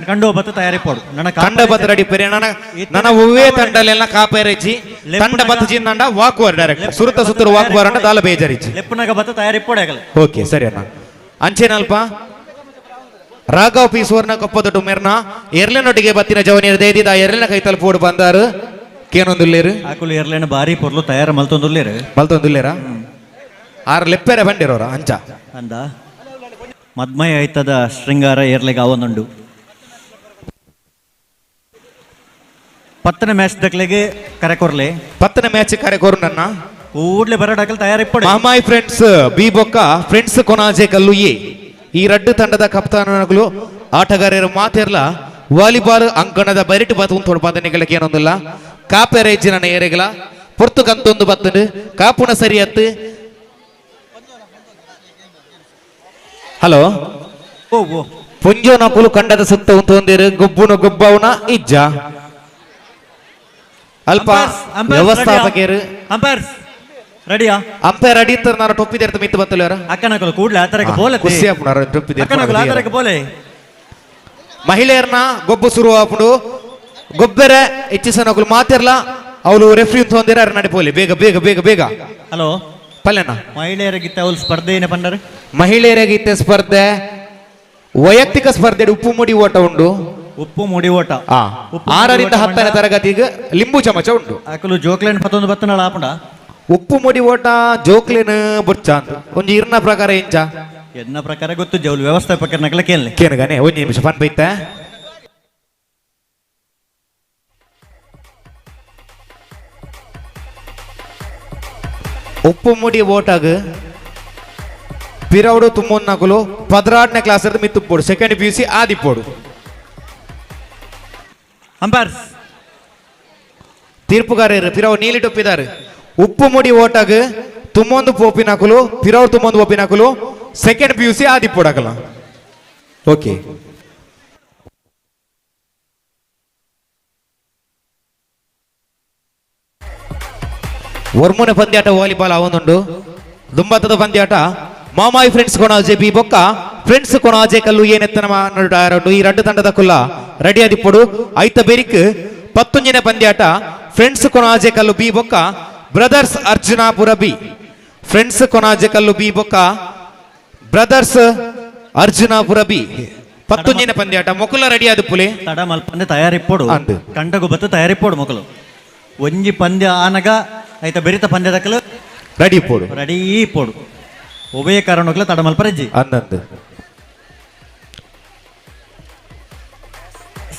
ಕಂಡು ಬತ್ತ ತಯಾರಿ ಪೋಡು. ನನ್ನ ಕಂಡ ಬತ್ತ ರೆಡಿ ಪೆರೆ. ನನ್ನ ನನ್ನ ಒವ್ವೇ ತಂಡಲೆಲ್ಲ ಕಾಪೇರೆಜ್ಜಿ ತಂಡ ಬತ್ತ ಜಿಂದಂಡ ವಾಕುವರ್ ಡೈರೆಕ್ಟ್ ಸುರುತ ಸುತ್ತರು ವಾಕುವರ್ ಅಂಡ ದಾಲ ಬೇಜಾರಿಜ್ಜಿ ಲೆಪ್ಪುನಗ ಬತ್ತ ತಯಾರಿ ಪೋಡು. ಓಕೆ ಸರಿ ಅಣ್ಣ. ಅಂಚೇನಲ್ಪ ರಾಘವ್ ಪಿ ಸುವರ್ಣ ಕೊಪ್ಪದೊಟ್ಟು ಮೆರ್ನ ಎರ್ಲೆನೊಟ್ಟಿಗೆ ಬತ್ತಿನ ಜವನಿಯರ್ ದೇದಿದ ಎರ್ಲೆನ ಕೈ ತಲುಪೋಡು ಬಂದಾರು ಕೇನೊಂದುಲ್ಲೇರು. ಆಕುಲು ಎರ್ಲೆನ ಬಾರಿ ಪೊರ್ಲು ತಯಾರು ಮಲ್ತೊಂದುಲ್ಲೇರು. ಮಲ್ತೊಂದುಲ್ಲೇರಾ? ಆರು ಲೆಪ್ಪೆರೆ ಬಂಡಿರೋರ ಅಂಚ ಅಂದ ಮದ್ಮಯ ಐತದ ಶೃಂಗಾರ ಎರ್ಲೆಗೆ ಅವನುಂಡು. 10ನೇ ಮ್ಯಾಚ್ ದಕ್ಲೆಗೆ ಕರೆ ಕೊರ್ಲೆ. 10ನೇ ಮ್ಯಾಚ್ ಕರೆ ಕೊರು ನನ್ನ ಕೂಡ್ಲೆ ಬರಡಾಕಲ್ ತಯಾರಿಪ್ಪಡು. ಮಾಮಾಯಿ ಫ್ರೆಂಡ್ಸ್ ಬಿ ಬೊಕ್ಕ ಫ್ರೆಂಡ್ಸ್ ಕೊನಾಜೆ ಕಲ್ಲು ಎ ಈ ರಡ್ಡು ತಂಡದ ಕಪ್ತಾನಗಳು ಆಟಗಾರರು ಮಾತಿರ್ಲ ವಾಲಿಬಾಲ್ ಅಂಕಣದ ಬರಿಟು ಬತ್ತು ತೊಡ್ಪಾದನೆಗಳಿಗೆ ಏನೊಂದಿಲ್ಲ. ಕಾಪೆರೇಜಿನ ಏರೆಗಳ ಪೊರ್ತು ಕಂತೊಂದು ಬತ್ತಂಡು ಕಾಪುಣ ಸರಿ ಅತ್ತು. ಹಲೋ ಪುಂಜೋನ ಕುಲು ಕಂಡದ ಸುತ್ತ ಉಂತೊಂದಿರು ಗೊಬ್ಬುನ ಗೊಬ್ಬವನ ಇಜ್ಜ ಅಲ್ಪ ವ್ಯವಸ್ಥಾಪಕರು ಅಂಪೈರ್ಸ್ ರೆಡಿಯಾ? ಅಂಪೈರ್ ರೆಡಿ ಇತ್ತರ ನಾನು ಟೊಪ್ಪಿ ದೇರ್ತ ಮಿತ್ತು ಬತ್ತಲ್ಲ ಅಕ್ಕನಕಲು ಕೂಡ್ಲೆ ಆತರಕ್ಕೆ ಬೋಲೆ ಖುಷಿ ಆಪುನಾರ ಟೊಪ್ಪಿ ದೇರ್ತ ಅಕ್ಕನಕಲು ಆತರಕ್ಕೆ ಬೋಲೆ. ಮಹಿಳೆಯರ್ನ ಗೊಬ್ಬು ಶುರು ಆಪುಂಡು ಗೊಬ್ಬರ ಹೆಚ್ಚಿಸನಕಲು ಮಾತಿರ್ಲ ಅವಳು ರೆಫ್ರಿ ತೊಂದಿರ ನಡಿ ಪೋಲಿ ಬೇಗ ಬೇಗ ಬೇಗ ಬೇಗ. ಹಲೋ ಪಲ್ಲೆನ ಮಹಿಳೆಯರಿಗಿತ್ತ ಅವಳು ಸ್ಪರ್ಧೆ ಏನೇ ಪಂಡರು? ಮಹಿಳೆಯರಿಗಿತ್ತ ಸ್ಪರ್ಧೆ ವೈಯಕ್ತಿಕ ಸ್ಪರ್ಧೆ ಉಪ್ಪು ಮುಡಿ ಓಟ ಉಂಡು. ಉಪ್ಪು ಮುಡಿ ಓಟ 6ರಿಂದ 10ನೇ ತರಗತಿಗೆ ಲಿಂಬು ಚಮಚ ಉಂಟು. ಆಕಲು ಜೋಕ್ಲೇನ್ ಪತ್ತೊಂದು ಬತ್ತನಾಳ ಆಪುಂಡ ಉಪ್ಪು ಮುಡಿ ಓಟ ಜೋಕ್ಲೇನ್ ಬುರ್ಚ ಅಂತ ಒಂಜಿ ಇರ್ನ ಪ್ರಕಾರ ಎಂಚ ಎನ್ನ ಪ್ರಕಾರ ಗೊತ್ತು ಜೌಲ್ ವ್ಯವಸ್ಥಾಪಕರನಕಲ ಕೇಳಲಿ ಕೇನಗಾನೆ ಒಂಜಿ ನಿಮಿಷ ಫನ್ ಬೈತ. ಉಪ್ಪು ಮುಡಿ ಓಟಾಗ ಪಿರೌಡು ತುಮ್ಮೊನ್ನಕುಲು 12ನೇ ಕ್ಲಾಸ್ ಮಿತ್ತುಪ್ಪೋಡು ಸೆಕೆಂಡ್ PUC ಆದಿಪ್ಪೋಡು. ಅಂಪೈರ್ಸ್ ತೀರ್ಪುಗಾರರು ಪಿರವು ನೀಲಿ ಟೊಪ್ಪಿದ್ದಾರೆ. ಉಪ್ಪು ಮುಡಿ ಓಟಾಗ ತುಮ್ಮೊಂದು ಪೋಪಿನಕುಲು ಪಿರವು ತುಮ್ಮೊಂದು ಪೋಪಿನಕುಲು ಸೆಕೆಂಡ್ PUC ಆದಿಪ್ಪೋಡಕಲ. ಓಕೆ ವರ್ಮುನ ಪಂದ್ಯಾಟ ವಾಲಿಬಾಲ್ ಅವನುಂಡು. ದುಂಬತ್ತದ ಪಂದ್ಯಾಟ ಮಾಮಾಯಿ ಫ್ರೆಂಡ್ಸ್ ಕೊಣಾಜೆ ಬಿ ಬೊಕ್ಕ ಫ್ರೆಂಡ್ಸ್ ಕೊಣಾಜೆ ಕಲ್ಲು ಏನೆತ್ತನ ನಡು ಈ ರಡ್ಡು ತಂಡದ ಕುಲ್ಲ ರೆಡಿ ಆದಿಪ್ಪಡು. ಐತ ಬೆರಿಕ್ 11ನೇ ಪಂದ್ಯಾಟ ಫ್ರೆಂಡ್ಸ್ ಕೊಣಾಜೆ ಕಲ್ಲು ಬಿ ಬೊಕ್ಕ brothers Arjunapura B. Friends Konaje Kallu B ಬೊಕ್ಕ ಬ್ರದರ್ಸ್ ಅರ್ಜುನಾಪುರ ಬಿ 11ನೇ ಪಂದ್ಯಾಟ ಮೊಕುಲ ರೆಡಿ ಆದಿಪ್ಪುಲೆ. ತಡ ಮಲ್ಪಂದೆ ತಯಾರಿಪ್ಪಡು ಕಂಡಗು ಬತ್ತು ತಯಾರಿಪ್ಪಡು ಮೊಕಲು ಒಂಜಿ ಪಂದ್ಯ ಆನಗ ಐತ ಬೆರಿತ ಪಂದ್ಯದಕಲು ರೆಡಿ ಪೋಡು ರೆಡಿ ಪೋಡು ಉಭಯ ಕಾರಣಕ್ಕೂ ತಡ ಮಲ್ಪರಜ್ಜಿ ಅಂದಂದು.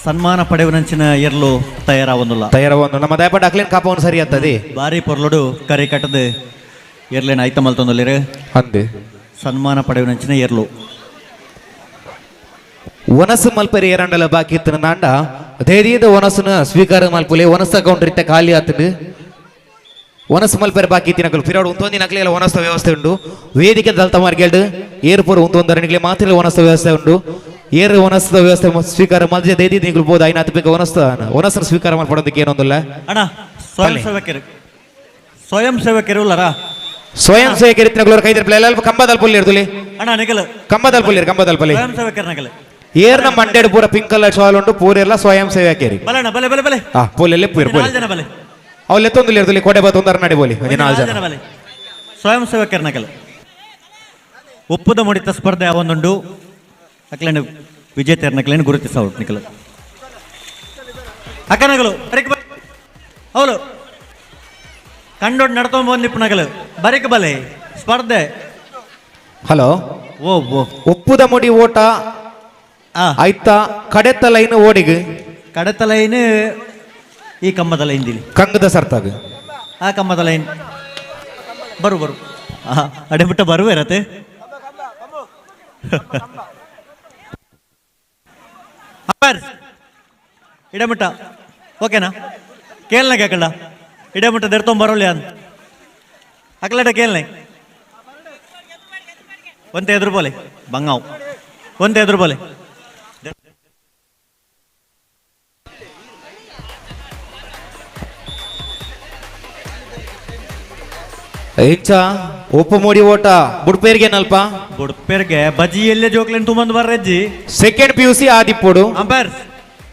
ಸನ್ಮಾನ ಪಡೆಯುವನಂಚಿನ ಎರ್ಲು ತಯಾರಾವೊಂದುಲ್ಲ ತಯಾರಾವೊಂದು ನಮ್ಮ ದಯಪಟ್ಟ ಅಕ್ಲೇನ್ ಕಾಪವನು ಸರಿ ಆಗ್ತದೆ. ಬಾರಿ ಪೊರ್ಲುಡು ಕರೆ ಕಟ್ಟದ ಎರ್ಲೇನ ಐತ ಮಲ್ತೊಂದುಲ್ಲೇರು ಅಂದೆ ಸನ್ಮಾನ ಪಡೆಯುವನಂಚಿನ ಎರ್ಲು ಒನಸು ಮಲ್ಪರಿ ಏರಂಡಲ ಬಾಕಿ ಇತ್ತು ನಾಂಡ ಧೈರ್ಯದ ಒನಸುನ ಸ್ವೀಕಾರ ಮಲ್ಪುಲೆ ಒನಸ ಕೌಂಟರ್ ಇತ್ತ ಖಾಲಿ ಆತಂದು ಒನಸು ಮಲ್ಪರೆ ಬಾಕಿ ತಿನ್ನಕಲು ಫಿರೋಡು ಉಂತೊಂದಿನ ಅಕ್ಲೆಲ್ಲ ಒನಸ್ತ ವ್ಯವಸ್ಥೆ ಉಂಡು. ವೇದಿಕೆ ದಲ್ತ ಮಾರ್ಗೇಲ್ಡು ಏರ್ಪೋರ್ ಉಂತೊಂದರಣಿಗೆ ಮಾತ್ರ ಒನಸ್ತ ವ್ಯವಸ್ಥೆ ಉಂಡು. ಏರು ಒನಸ್ತ ವ್ಯವಸ್ಥೆ ಸ್ವೀಕಾರ ಮಲ್ಜೆ ಧೈರ್ಯ ನೀವು ಬೋದು ಐನಾತ್ ಬೇಗ ಒನಸ್ತ ಒನಸನ್ನು ಸ್ವೀಕಾರ ಮಾಡ್ಪಡೋದಕ್ಕೆ ಏನೊಂದಿಲ್ಲ ಅಣ್ಣ. ಸ್ವಯಂ ಸೇವಕರು ಸ್ವಯಂ ಸೇವಕರು ಉಲ್ಲರಾ? ಸ್ವಯಂ ಸೇವಕರು ಇತ್ತಿನಕಲು ಕೈದರ್ ಪ್ಲೇ ಅಲ್ಪ ಕಂಬದಲ್ ಪುಲ್ಲಿ ಇರ್ತುಲಿ ಅಣ್ಣ ನಿಗಲ ಕಂಬದಲ್ ಪುಲ್ಲಿರು ಕಂಬದಲ್ ಪುಲ್ಲಿ ಸ್ವಯಂ ಸೇವಕರು ನಗಲ ಏರ್ನ ಮಂಡ್ಯಡ್ ಪೂರ pink colour shawl ಉಂಟು ಪೂರೆಲ್ಲ ಸ್ವಯಂ ಸೇವಕರಿ ಬಲಣ್ಣ ಬಲೆ ಬಲೆ ಬಲೆ ಆ ಪೋಲೆಲ್ಲ ಪೂರ ಪೋಲೆ ನಾಲ್ ಜನ ಬಲೆ ಅವಳು ಎತ್ತೊಂದು ಇರ್ತುಲಿ ಕೋಟೆ ಬತ್ತೊಂದರ ನಡಿ ಬೋಲಿ ಒಂಜಿ ನಾಲ್ ಜನ ಬಲೆ ಸ್ವಯಂ ಸೇವಕರ ನಗಲ. ಒಪ್ಪುದ ಮುಡಿತ ಸ್ಪರ್ಧೆ ಅವೊಂದುಂಡು ಅಕ್ಲೇನು ವಿಜೇತರ ನಕಲೇನು ಗುರುತಿಸವು ನಿಕಲ ಅಕ್ಕನಗಲು ಬರಿಕ್ ಅವಳು ಕಂಡೋಡ್ ನಡ್ಕೊಂಡ್ ಬಂದಿಪ್ಪು ನಗಲು ಬರಿಕ್ ಬಲೆ ಸ್ಪರ್ಧೆ. ಹಲೋ ಓ ಓ ಒಪ್ಪುದ ಮುಡಿ ಓಟ ಆಯ್ತಾ ಕಡೆತ ಲೈನ್ ಓಡಿಗೆ ಕಡೆತ ಲೈನ್ ಈ ಕಮ್ಮದ ಲೈನ್ ದಿಲಿ ಕಂಗದ ಸರ್ತಾಗ ಆ ಕಮ್ಮದ ಲೈನ್ ಬರು ಬರು ಅಡೆ ಬಿಟ್ಟ ಬರುವೆ ರತೆ ಇಡಮಟ್ಟ ಓಕೆನಾ ಕೇಳನೆ ಕೇಕಲ್ಲ ಇಡೇ ಮುಟ್ಟ ದೆರ್ತೊಂಬರೋಲಿ ಅಂತ ಅಕ್ಲಟ ಕೇಳನೆ ಒಂತೆ ಎದುರು ಬೋಲೆ ಬಂಗಾವ್ ಒಂತೆ ಎದುರು ಬೋಲೆ ಇಂಚ ಉಪ್ಪು ಮೂಡಿ ಓಟ ಬುಡ್ಪೇರ್ಗೆ ನಲ್ಪ ಬುಡ್ಪೇರ್ಗೆ ಬಜಿ ಎಲ್ಲೇ ಜೋಕ್ಲೇನ್ ತುಂಬಂದು ಬರ್ರಜ್ಜಿ second P U C ಆದಿಪ್ಪೋಡು umpire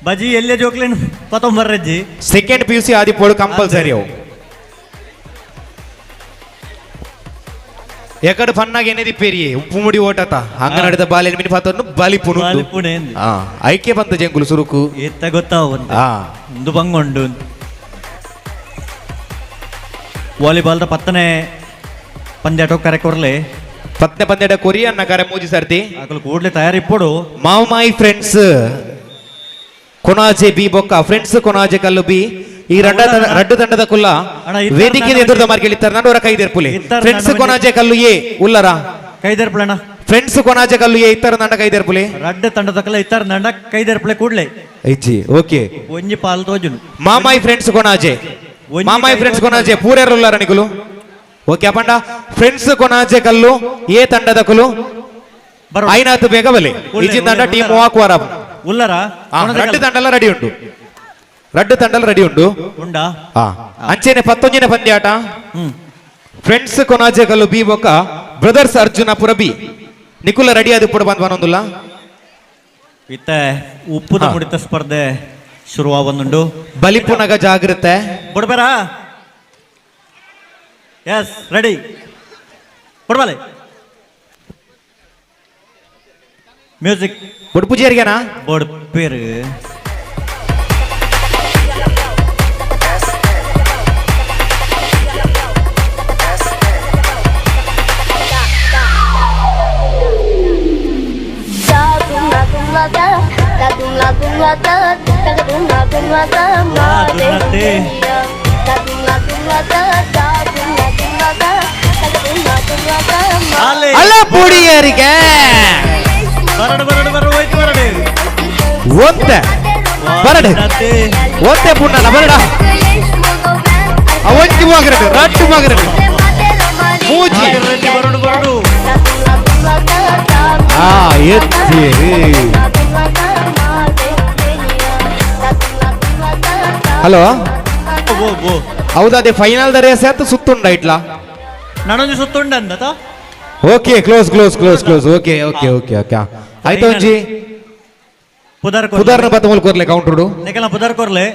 ಬಜಿ ಎಲ್ಲೇ ಜೋಕ್ಲೇನ್ ಪತ್ತೊಂಬರ್ರಜ್ಜಿ second P U C ಆದಿಪ್ಪೋಡು compulsory ಅವು ಎಕಡೆ ಫನ್ನಾಗ ಏನೇದಿ ಪೇರಿ ಉಪ್ಪು ಮುಡಿ ಓಟತ ಹಂಗ ನಡೆದ ಬಾಲೆ ಮಿನಿ ಪಾತನ್ನು ಬಲಿಪುಣು ಬಲಿಪುಣೆ ಐಕೆ ಬಂತ ಜಂಗುಲು ಸುರುಕು ಎತ್ತ ಗೊತ್ತಾವ ಒಂದು ಬಂಗೊಂಡು ವಾಲಿಬಾಲ್ದ ಪತ್ತನೆ ಪಂದ್ಯಾಟೋ ಕರೆ ಕೊರ್ಲೆ ಪತ್ತನೆ ಪಂದ್ಯಾಟ ಕೊರಿ ಅನ್ನ ಕರೆ ಮೂಜಿ ಸರ್ತಿ ಅಕಲು ಕೂಡ್ಲೆ ತಯಾರಿಪ್ಪೋಡು ಮಾವು ಫ್ರೆಂಡ್ಸ್ ಕೊನಾಜೆ ಬಿ ಬೊಕ್ಕ ಫ್ರೆಂಡ್ಸ್ ಕೊನಾಜೆ ಕಲ್ಲು ಬಿ ಈ ರಡ್ಡು ತಂಡದ ಕುಲ್ಲ ವೇದಿಕೆ ಎದುರುದ ಮಾರ್ಕೆಳಿತಾರೆ ನಾನು ಅವರ ಕೈದೆರ್ಪುಲೆ ಫ್ರೆಂಡ್ಸ್ ಕೊನಾಜೆ ಕಲ್ಲು ಎ ಉಲ್ಲರ ಕೈದೆರ್ಪುಲಣ್ಣ ಫ್ರೆಂಡ್ಸ್ ಕೊನಾಜೆ ಕಲ್ಲು ಎ ಇತ್ತರ ನಂಡ ಕೈದೆರ್ಪುಲೆ ರಡ್ಡು ತಂಡದ ಕಲ್ಲ ಇತ್ತರ ನಂಡ ಕೈದೆರ್ಪುಲೆ ಕೂಡ್ಲೆ ಇಜ್ಜಿ ಓಕೆ ಒಂಜಿ ಪಾಲ್ ತೋಜುನು ಮಾಮಾಯಿ ಫ್ರೆಂಡ್ಸ್ ಕೊನಾಜೆ ಮಾಮಾಯಿ ಫ್ರೆಂಡ್ಸ್ ಕೊನಾಜೆ ಪೂರೇರು ಉಲ್ಲರ ನಿಕುಲು ಓಕೆ ಅಪ್ಪಂಡ ಫ್ರೆಂಡ್ಸ್ ಕೊನಾಜೆ ಕಲ್ಲು ಎ ತಂಡದ ಕುಲು ಐನಾತು ಬೇಗ ಬಲೆ ಇಜ್ಜಿಂದಂಡ ಟೀಮ್ ವಾಕ್ವಾರ ಉಲ್ಲರ ರಡ್ಡು ತಂಡಲ ರೆಡಿ ಉಂಟು ರಡ್ಡು ತಂಡಲ ರೆಡಿ ಉಂಟು ಉಂಡಾ ಅಂಚೆನೆ ಪತ್ತೊಂಜಿನ ಪಂದ್ಯಾಟ ಫ್ರೆಂಡ್ಸ್ ಕೊನಾಜೆ ಕಲ್ಲು ಬಿ ಬೊಕ್ಕ ಬ್ರದರ್ಸ್ ಅರ್ಜುನಪುರ ಬಿ ನಿಕುಲ ರೆಡಿ ಆದ ಪುಡ ಬಂದ್ ಬನ್ನೊಂದುಲ್ಲ ಇತ್ತ ಉಪ್ಪುದ ಮುಡಿತ ಸ್ಪರ್ಧೆ ಶುರುವಾಗೊಂದುಂಡು ಬಲಿಪುನಗ ಜಾಗೃತೆ ಬುಡ್ಬೇರ ಎಸ್ ರೆಡಿ ಬುಡ್ಬಾಲೆ ಮ್ಯೂಸಿಕ್ ಬುಡ್ಪುಜೇರಿಗೆನಾ ಬೊಡ್ಪೇರು ಅಲ್ಲ ಪುಡಿಯರಿಗೆ ಬರಡು ಬರಡು ಬರಡು ಹೋಯ್ತು ಬರಡು ಒಂತೆ ಬರಡು ಒಂತೆ ಪುಣ್ಣನ ಬರಡ ಒಂಜಿ ಮಾಗರಡು ರಟ್ಟು ಮಾಗರಡು ಮೂಜಿ ಬರಡು ಬರಡು ಆ ಎತ್ತಿ ಹಲೋ ಹೌದಾ ಅದೇ final the race ಆಯ್ತು ಸುತ್ತುಂಡ ಇಟ್ಲಾ ನಾನೊಂದು ಸುತ್ತುಂಡ ಅಂದತ okay close close close close okay okay okay okay ಆಯ್ತು ಒಂಜಿ ಪುದಾರ್ ಪುದಾರ್ನ ಬತ್ತ ಮೂಲ ಕೊರ್ಲೆ ಕೌಂಟರ್ ನೆಕಲ ಪುದಾರ್ ಕೊರ್ಲೆ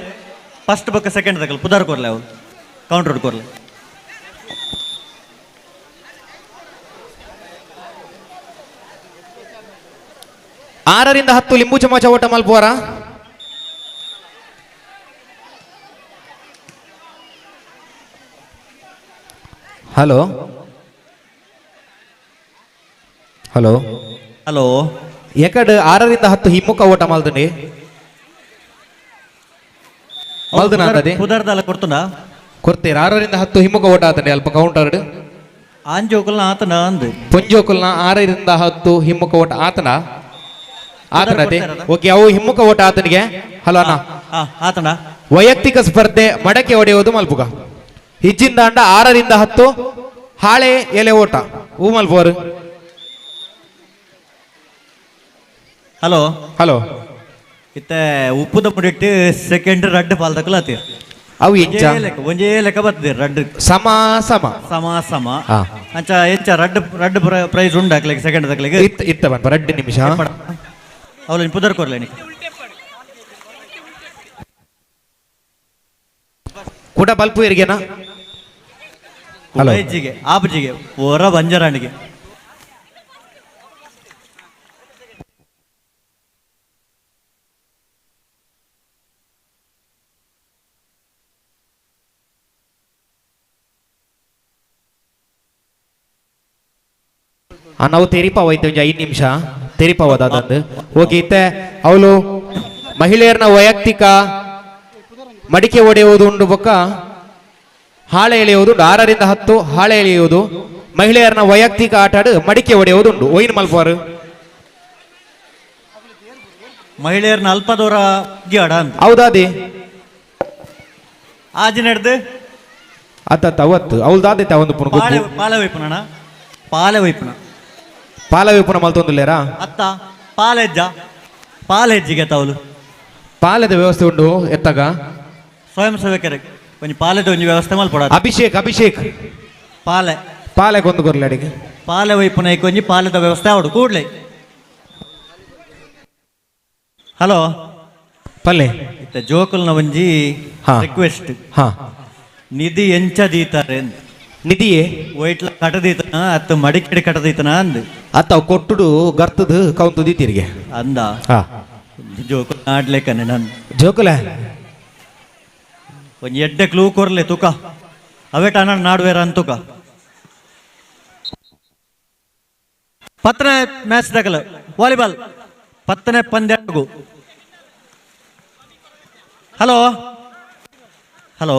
ಫಸ್ಟ್ ಬಕ್ಕ ಸೆಕೆಂಡ್ ತಕಲ್ ಪುದಾರ್ ಕೊರ್ಲೆ ಅವ್ರು ಕೌಂಟರ್ ಕೊರ್ಲೆ ಆರರಿಂದ ಹತ್ತು ಲಿಂಬು ಚಮಚ ಓಟ ಮಲ್ಪುವಾರ hello hello hello ಎಕಡ್ 6 ರಿಂದ 10 ಹಿಮ್ಮುಖ ಓಟ ಮಲ್ದನಿ ಮಲ್ದನ ಅಂತದೆ ಪುದರ್ದಲ್ಲ ಕೊಡ್ತುಂಡ ಕೊಡ್ತೀರ 6 ರಿಂದ 10 ಹಿಮ್ಮುಖ ಓಟ ಆತಂಡಿ ಅಲ್ಪ ಕೌಂಟರ್ ಆಂಜೋಕುಲ್ನ ಆತನ ಅಂದು ಪೊಂಜೋಕುಲ್ನ 6 ರಿಂದ 10 ಹಿಮ್ಮುಖ ಓಟ ಆತನ ಆತನತೆ ಓಕೆ ಅವು ಹಿಮ್ಮುಖ ಓಟ ಆತನಿಗೆ ಹಲೋ ಅಣ್ಣ ಆತನ ವೈಯಕ್ತಿಕ ಸ್ಪರ್ಧೆ ಮಡಕೆ ಹೊಡೆಯುವುದು ಮಲ್ಪುಗ ಹಿಜ್ಜಿಂದಾಂಡ 6 ರಿಂದ 10 ಹಾಳೆ ಎಲೆ ಓಟ ಹೂ ಮಲ್ಪುವರು ಹಲೋ ಹಲೋ ಇತ್ತೆ ಉಪ್ಪುದ ಪುಡಿಟ್ಟು ಸೆಕೆಂಡ್ ರಡ್ಡು ಪಾಲ್ ತಕಲಾತಿ ಅವು ಎಂಚ ಒಂಜೇ ಲೆಕ್ಕ ಬರ್ತದೆ ರಡ್ಡು ಸಮ ಸಮ ಸಮ ಸಮ ಅಂಚ ಎಂಚ ರಡ್ಡು ರಡ್ಡು ಪ್ರೈಸ್ ಉಂಡು ಹಾಕ್ಲಿಕ್ಕೆ ಸೆಕೆಂಡ್ ತಕ್ಲಿಕ್ಕೆ ಇತ್ತ ಇತ್ತ ಬನ್ಪ ರಡ್ಡು ನಿಮಿಷ ಅವಳು ಪುದರ್ ಕೊರ್ಲೆ ಕೂಡ ಬಲ್ಪು ಎರಿಗೆನಾ ಹಲೋ ಇಜ್ಜಿಗೆ ಆಪಜಿಗೆ ಓರ ಬಂಜರಾಣಿಗೆ ನಾವು ತೆರಿಪಾವ ಐತೆ ಒಂಜಿ 5 ನಿಮಿಷ ತೆರಿಪಾವದ ಅದಂದು ಓಕೆ ಇತ್ತೆ ಅವಳು ಮಹಿಳೆಯರನ್ನ ವೈಯಕ್ತಿಕ ಮಡಿಕೆ ಒಡೆಯುವುದು ಉಂಡು ಬೊಕ್ಕ ಹಾಳೆ ಎಳೆಯುವುದು 6 ರಿಂದ 10 ಹಾಳೆ ಎಳೆಯುವುದು ಮಹಿಳೆಯರನ್ನ ವೈಯಕ್ತಿಕ ಆಟ ಮಡಿಕೆ ಒಡೆಯುವುದು ಉಂಡು ಒಯ್ನ್ ಮಲ್ಪವಾರು ಮಹಿಳೆಯರನ್ನ ಅಲ್ಪದವರ ಗಿಡ ಅಂತ ಹೌದಾದಿ ಆಜಿ ನಡೆದು ಅತ್ತ ಅವತ್ತು ಅವಳು ದಾದೈತೆ ಒಂದು ಪುನ ಪಾಲೆ ಪಾಲೆ ವೈಪುನ ಪಾಲೆ ವೈಪುನ ಪಾಲ ವೈಪುನ ಮಲ್ತೊಂದುಲ್ಲೇರಾ ಅತ್ತ ಪಾಲೆಜ್ಜ ಪಾಲೆಜ್ಜಿಗೆ ತವಲು ಪಾಲೆದ ವ್ಯವಸ್ಥೆ ಉಂಡು ಎತ್ತಾಗ ಸ್ವಯಂ ಸೇವಕರಿಗೆ ಒಂಜಿ ಪಾಲೆದ ಒಂಜಿ ವ್ಯವಸ್ಥೆ ಮಲ್ಪಡ ಅಭಿಷೇಕ್ ಅಭಿಷೇಕ್ ಪಾಲೆ ಪಾಲೆ ಕೊಂದು ಕೊರ್ಲೆ ಅಡಿಗೆ ಪಾಲೆ ವೈಪುನ ಒಂಜಿ ಪಾಲೆದ ವ್ಯವಸ್ಥೆ ಅವಡು ಕೂಡ್ಲೆ ಹಲೋ ಪಲ್ಲೆ ಇತ್ತ ಜೋಕುಲ್ನ ಒಂಜಿ ರಿಕ್ವೆಸ್ಟ್ ಹಾ ನಿಧಿ ಎಂಚ ದೀತಾರೆ ನಿಧಿಯೇ ವೈಟ್ಲ ಕಟದೀತನ ಅತ್ತ ಮಡಿಕೆಡೆ ಕಟದೀತನ ಅಂದ್ ಅತ್ತ ಅವು ಕೊಟ್ಟುಡು ಗರ್ತದ ಕೌಂತು ದೀತಿರಿಗೆ ಅಂದ ಹಾ ಜೋಕುಲ್ ಆಡ್ಲೇಕನೆ ನನ್ ಜೋಕುಲ ಒಂಜಿ ಎಡ್ಡೆ ಕ್ಲೂ ಕೊರ್ಲೆ ತುಕ ಅವೇಟ ಅಣ್ಣ ನಾಡ್ವೇರ ಅಂತುಕ ಪತ್ತನೇ ಮ್ಯಾಚ್ ದಾಖಲ ವಾಲಿಬಾಲ್ ಪತ್ತನೇ ಪಂದ್ಯಗೂ hello hello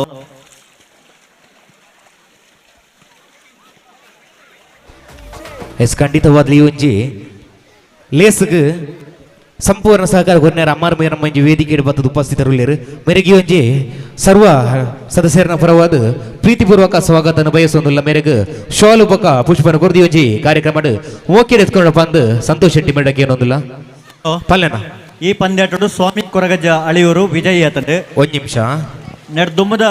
S ಖಂಡಿತವಾದ್ಲಿ ಈ ಒಂಜಿ ಲೇಸ್ಗ್ ಸಂಪೂರ್ಣ ಸಹಕಾರ ಕೊರ್ನೇರ ಅಮ್ಮಾರ್ ಮೇರ ಮಂಜಿ ವೇದಿಕೆ ಬತ್ತದ ಉಪಸ್ಥಿತರುಳ್ಳೇರು ಮೇರೆಗೆ ಈ ಒಂಜಿ ಸರ್ವ ಸದಸ್ಯರನ ಪರವಾದ ಪ್ರೀತಿಪೂರ್ವಕ ಸ್ವಾಗತನ ಬಯಸೊಂದುಲ್ಲ ಮೇರೆಗೆ ಶಾಲು ಬೊಕ ಪುಷ್ಪನ ಕೊರ್ದಿ ಒಂಜಿ ಕಾರ್ಯಕ್ರಮ ಓಕೆ ಎತ್ಕೊಂಡು ಬಂದು ಸಂತೋಷ್ ಶೆಟ್ಟಿ ಮೇಡಕ್ಕೆ ಏನೊಂದಿಲ್ಲ ಪಲ್ಲೆನ ಈ ಪಂದ್ಯಾಟಡು ಸ್ವಾಮಿ ಕೊರಗಜ್ಜ ಅಳಿಯೂರು ವಿಜಯ್ ಆತಂಡು ಒಂದ್ ನಿಮಿಷ ನೆಡ್ದುಮ್ಮದ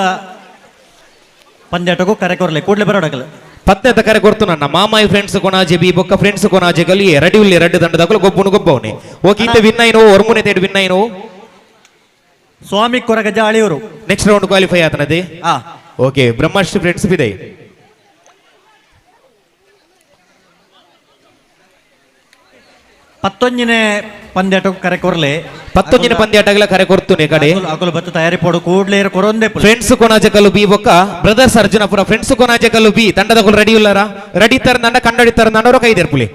ಪಂದ್ಯಾಟಗೂ ಕರೆ ಕೊರ್ಲೆ ಕೂಡ್ಲೆ ಬರೋಡಕಲ್ಲ ಪತ್ನೆತ ಕರೆ ಕೊಡ್ತು ನನ್ನ ಮಾಮಾಯಿ ಫ್ರೆಂಡ್ಸ್ ಕೊನಾಜೆ ಬಿ ಬೊಕ್ಕ ಫ್ರೆಂಡ್ಸ್ ಕೊನಾಜೆ ಗಲಿ ರೆಡಿ ಉಲ್ಲಿ ರೆಡ್ ದಂಡದಾಗಲು ಗೊಬ್ಬನು ಗೊಬ್ಬವನೆ ಓಕೆ ಇಂತ ವಿನ್ ಐನೋ ಒರ್ಮುನೆ ತೇಡು ವಿನ್ ಐನೋ Swami Koragajja Aliyur next round qualify ಆತನದೆ okay Brahmasri friends ಬಿದೈ ಪತ್ತೊಂಜಿನೇ ಪಂದ್ಯಾಟ ಕರೆ ಕೊರ್ಲೆ ಪತ್ತೊಂಜಿನ ಪಂದ್ಯಾಟಗಳ ಕರೆ ಕೊಡ್ತುನೆ ಕಡೆ ಅಕುಲು ಬತ್ತು ತಯಾರಿ ಪೋಡು ಕೂಡ್ಲೆ ಕೊರೊಂದೆ ಫ್ರೆಂಡ್ಸ್ ಕೊನಾಜೆ ಕಲ್ಲು ಬಿ ಬೊಕ್ಕ brothers ಅರ್ಜುನಪುರ friends Konaje Kallu B ತಂಡದ ರೆಡಿ ಉಲ್ಲಾರ ರೆಡಿ ತರ ನಂಡ ಕಂಡಡಿ ತರ ನಂಡ ಕೈ ಪುಲಿ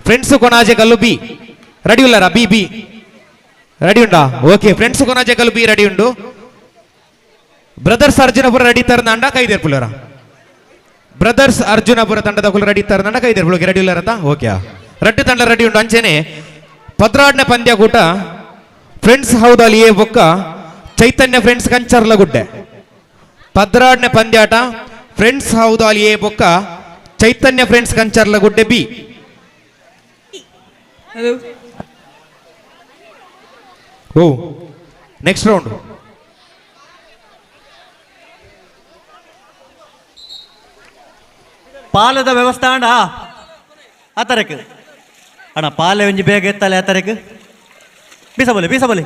friends Konaje Kallu B ready ಉಲ್ಲಾರ B B ready ಉಂಡಾ okay friends Konaje Kallu B ready ಉಂಡು ಬ್ರದರ್ಸ್ ಅರ್ಜುನಪುರ ರೆಡಿ ತರ ನಂಡ ಕೈ ಪುಲರ ಬ್ರದರ್ಸ್ ಅರ್ಜುನಪುರ ತಂಡದ ರೆಡಿ ತರ ನಂಡ ಕೈ ಪುಲಕ್ಕೆ ರೆಡಿ ಉಲ್ಲಾರ ಓಕೆ ರಡ್ಡು ತಂಡ ರೆಡಿ ಉಂಡು ಅಂಚೆನೆ ಪದ್ರಾಡ್ನ ಪಂದ್ಯಕೂಟ ಫ್ರೆಂಡ್ಸ್ ಹೌದಾಲಿ ಎ ಬೊಕ್ಕ ಚೈತನ್ಯ ಫ್ರೆಂಡ್ಸ್ ಕಂಚರ್ಲಗುಡ್ಡೆ ಪದ್ರಾಡ್ನ ಪಂದ್ಯಾಟ ಫ್ರೆಂಡ್ಸ್ ಹೌದಾಲಿ ಎ ಬೊಕ್ಕ Chaitanya friends Kancharlagudde B. Oh next round ಪಾಲದ ವ್ಯವಸ್ಥೆ ಅಂಡ ಆತರಕ್ ಅಣ್ಣ ಪಾಲೆ ಒಂಜಿ ಬೇಗ ಎತ್ತಲೆ ಆತರಕ್ ಬೀಸಬಲಿ ಬೀಸಬಲಿ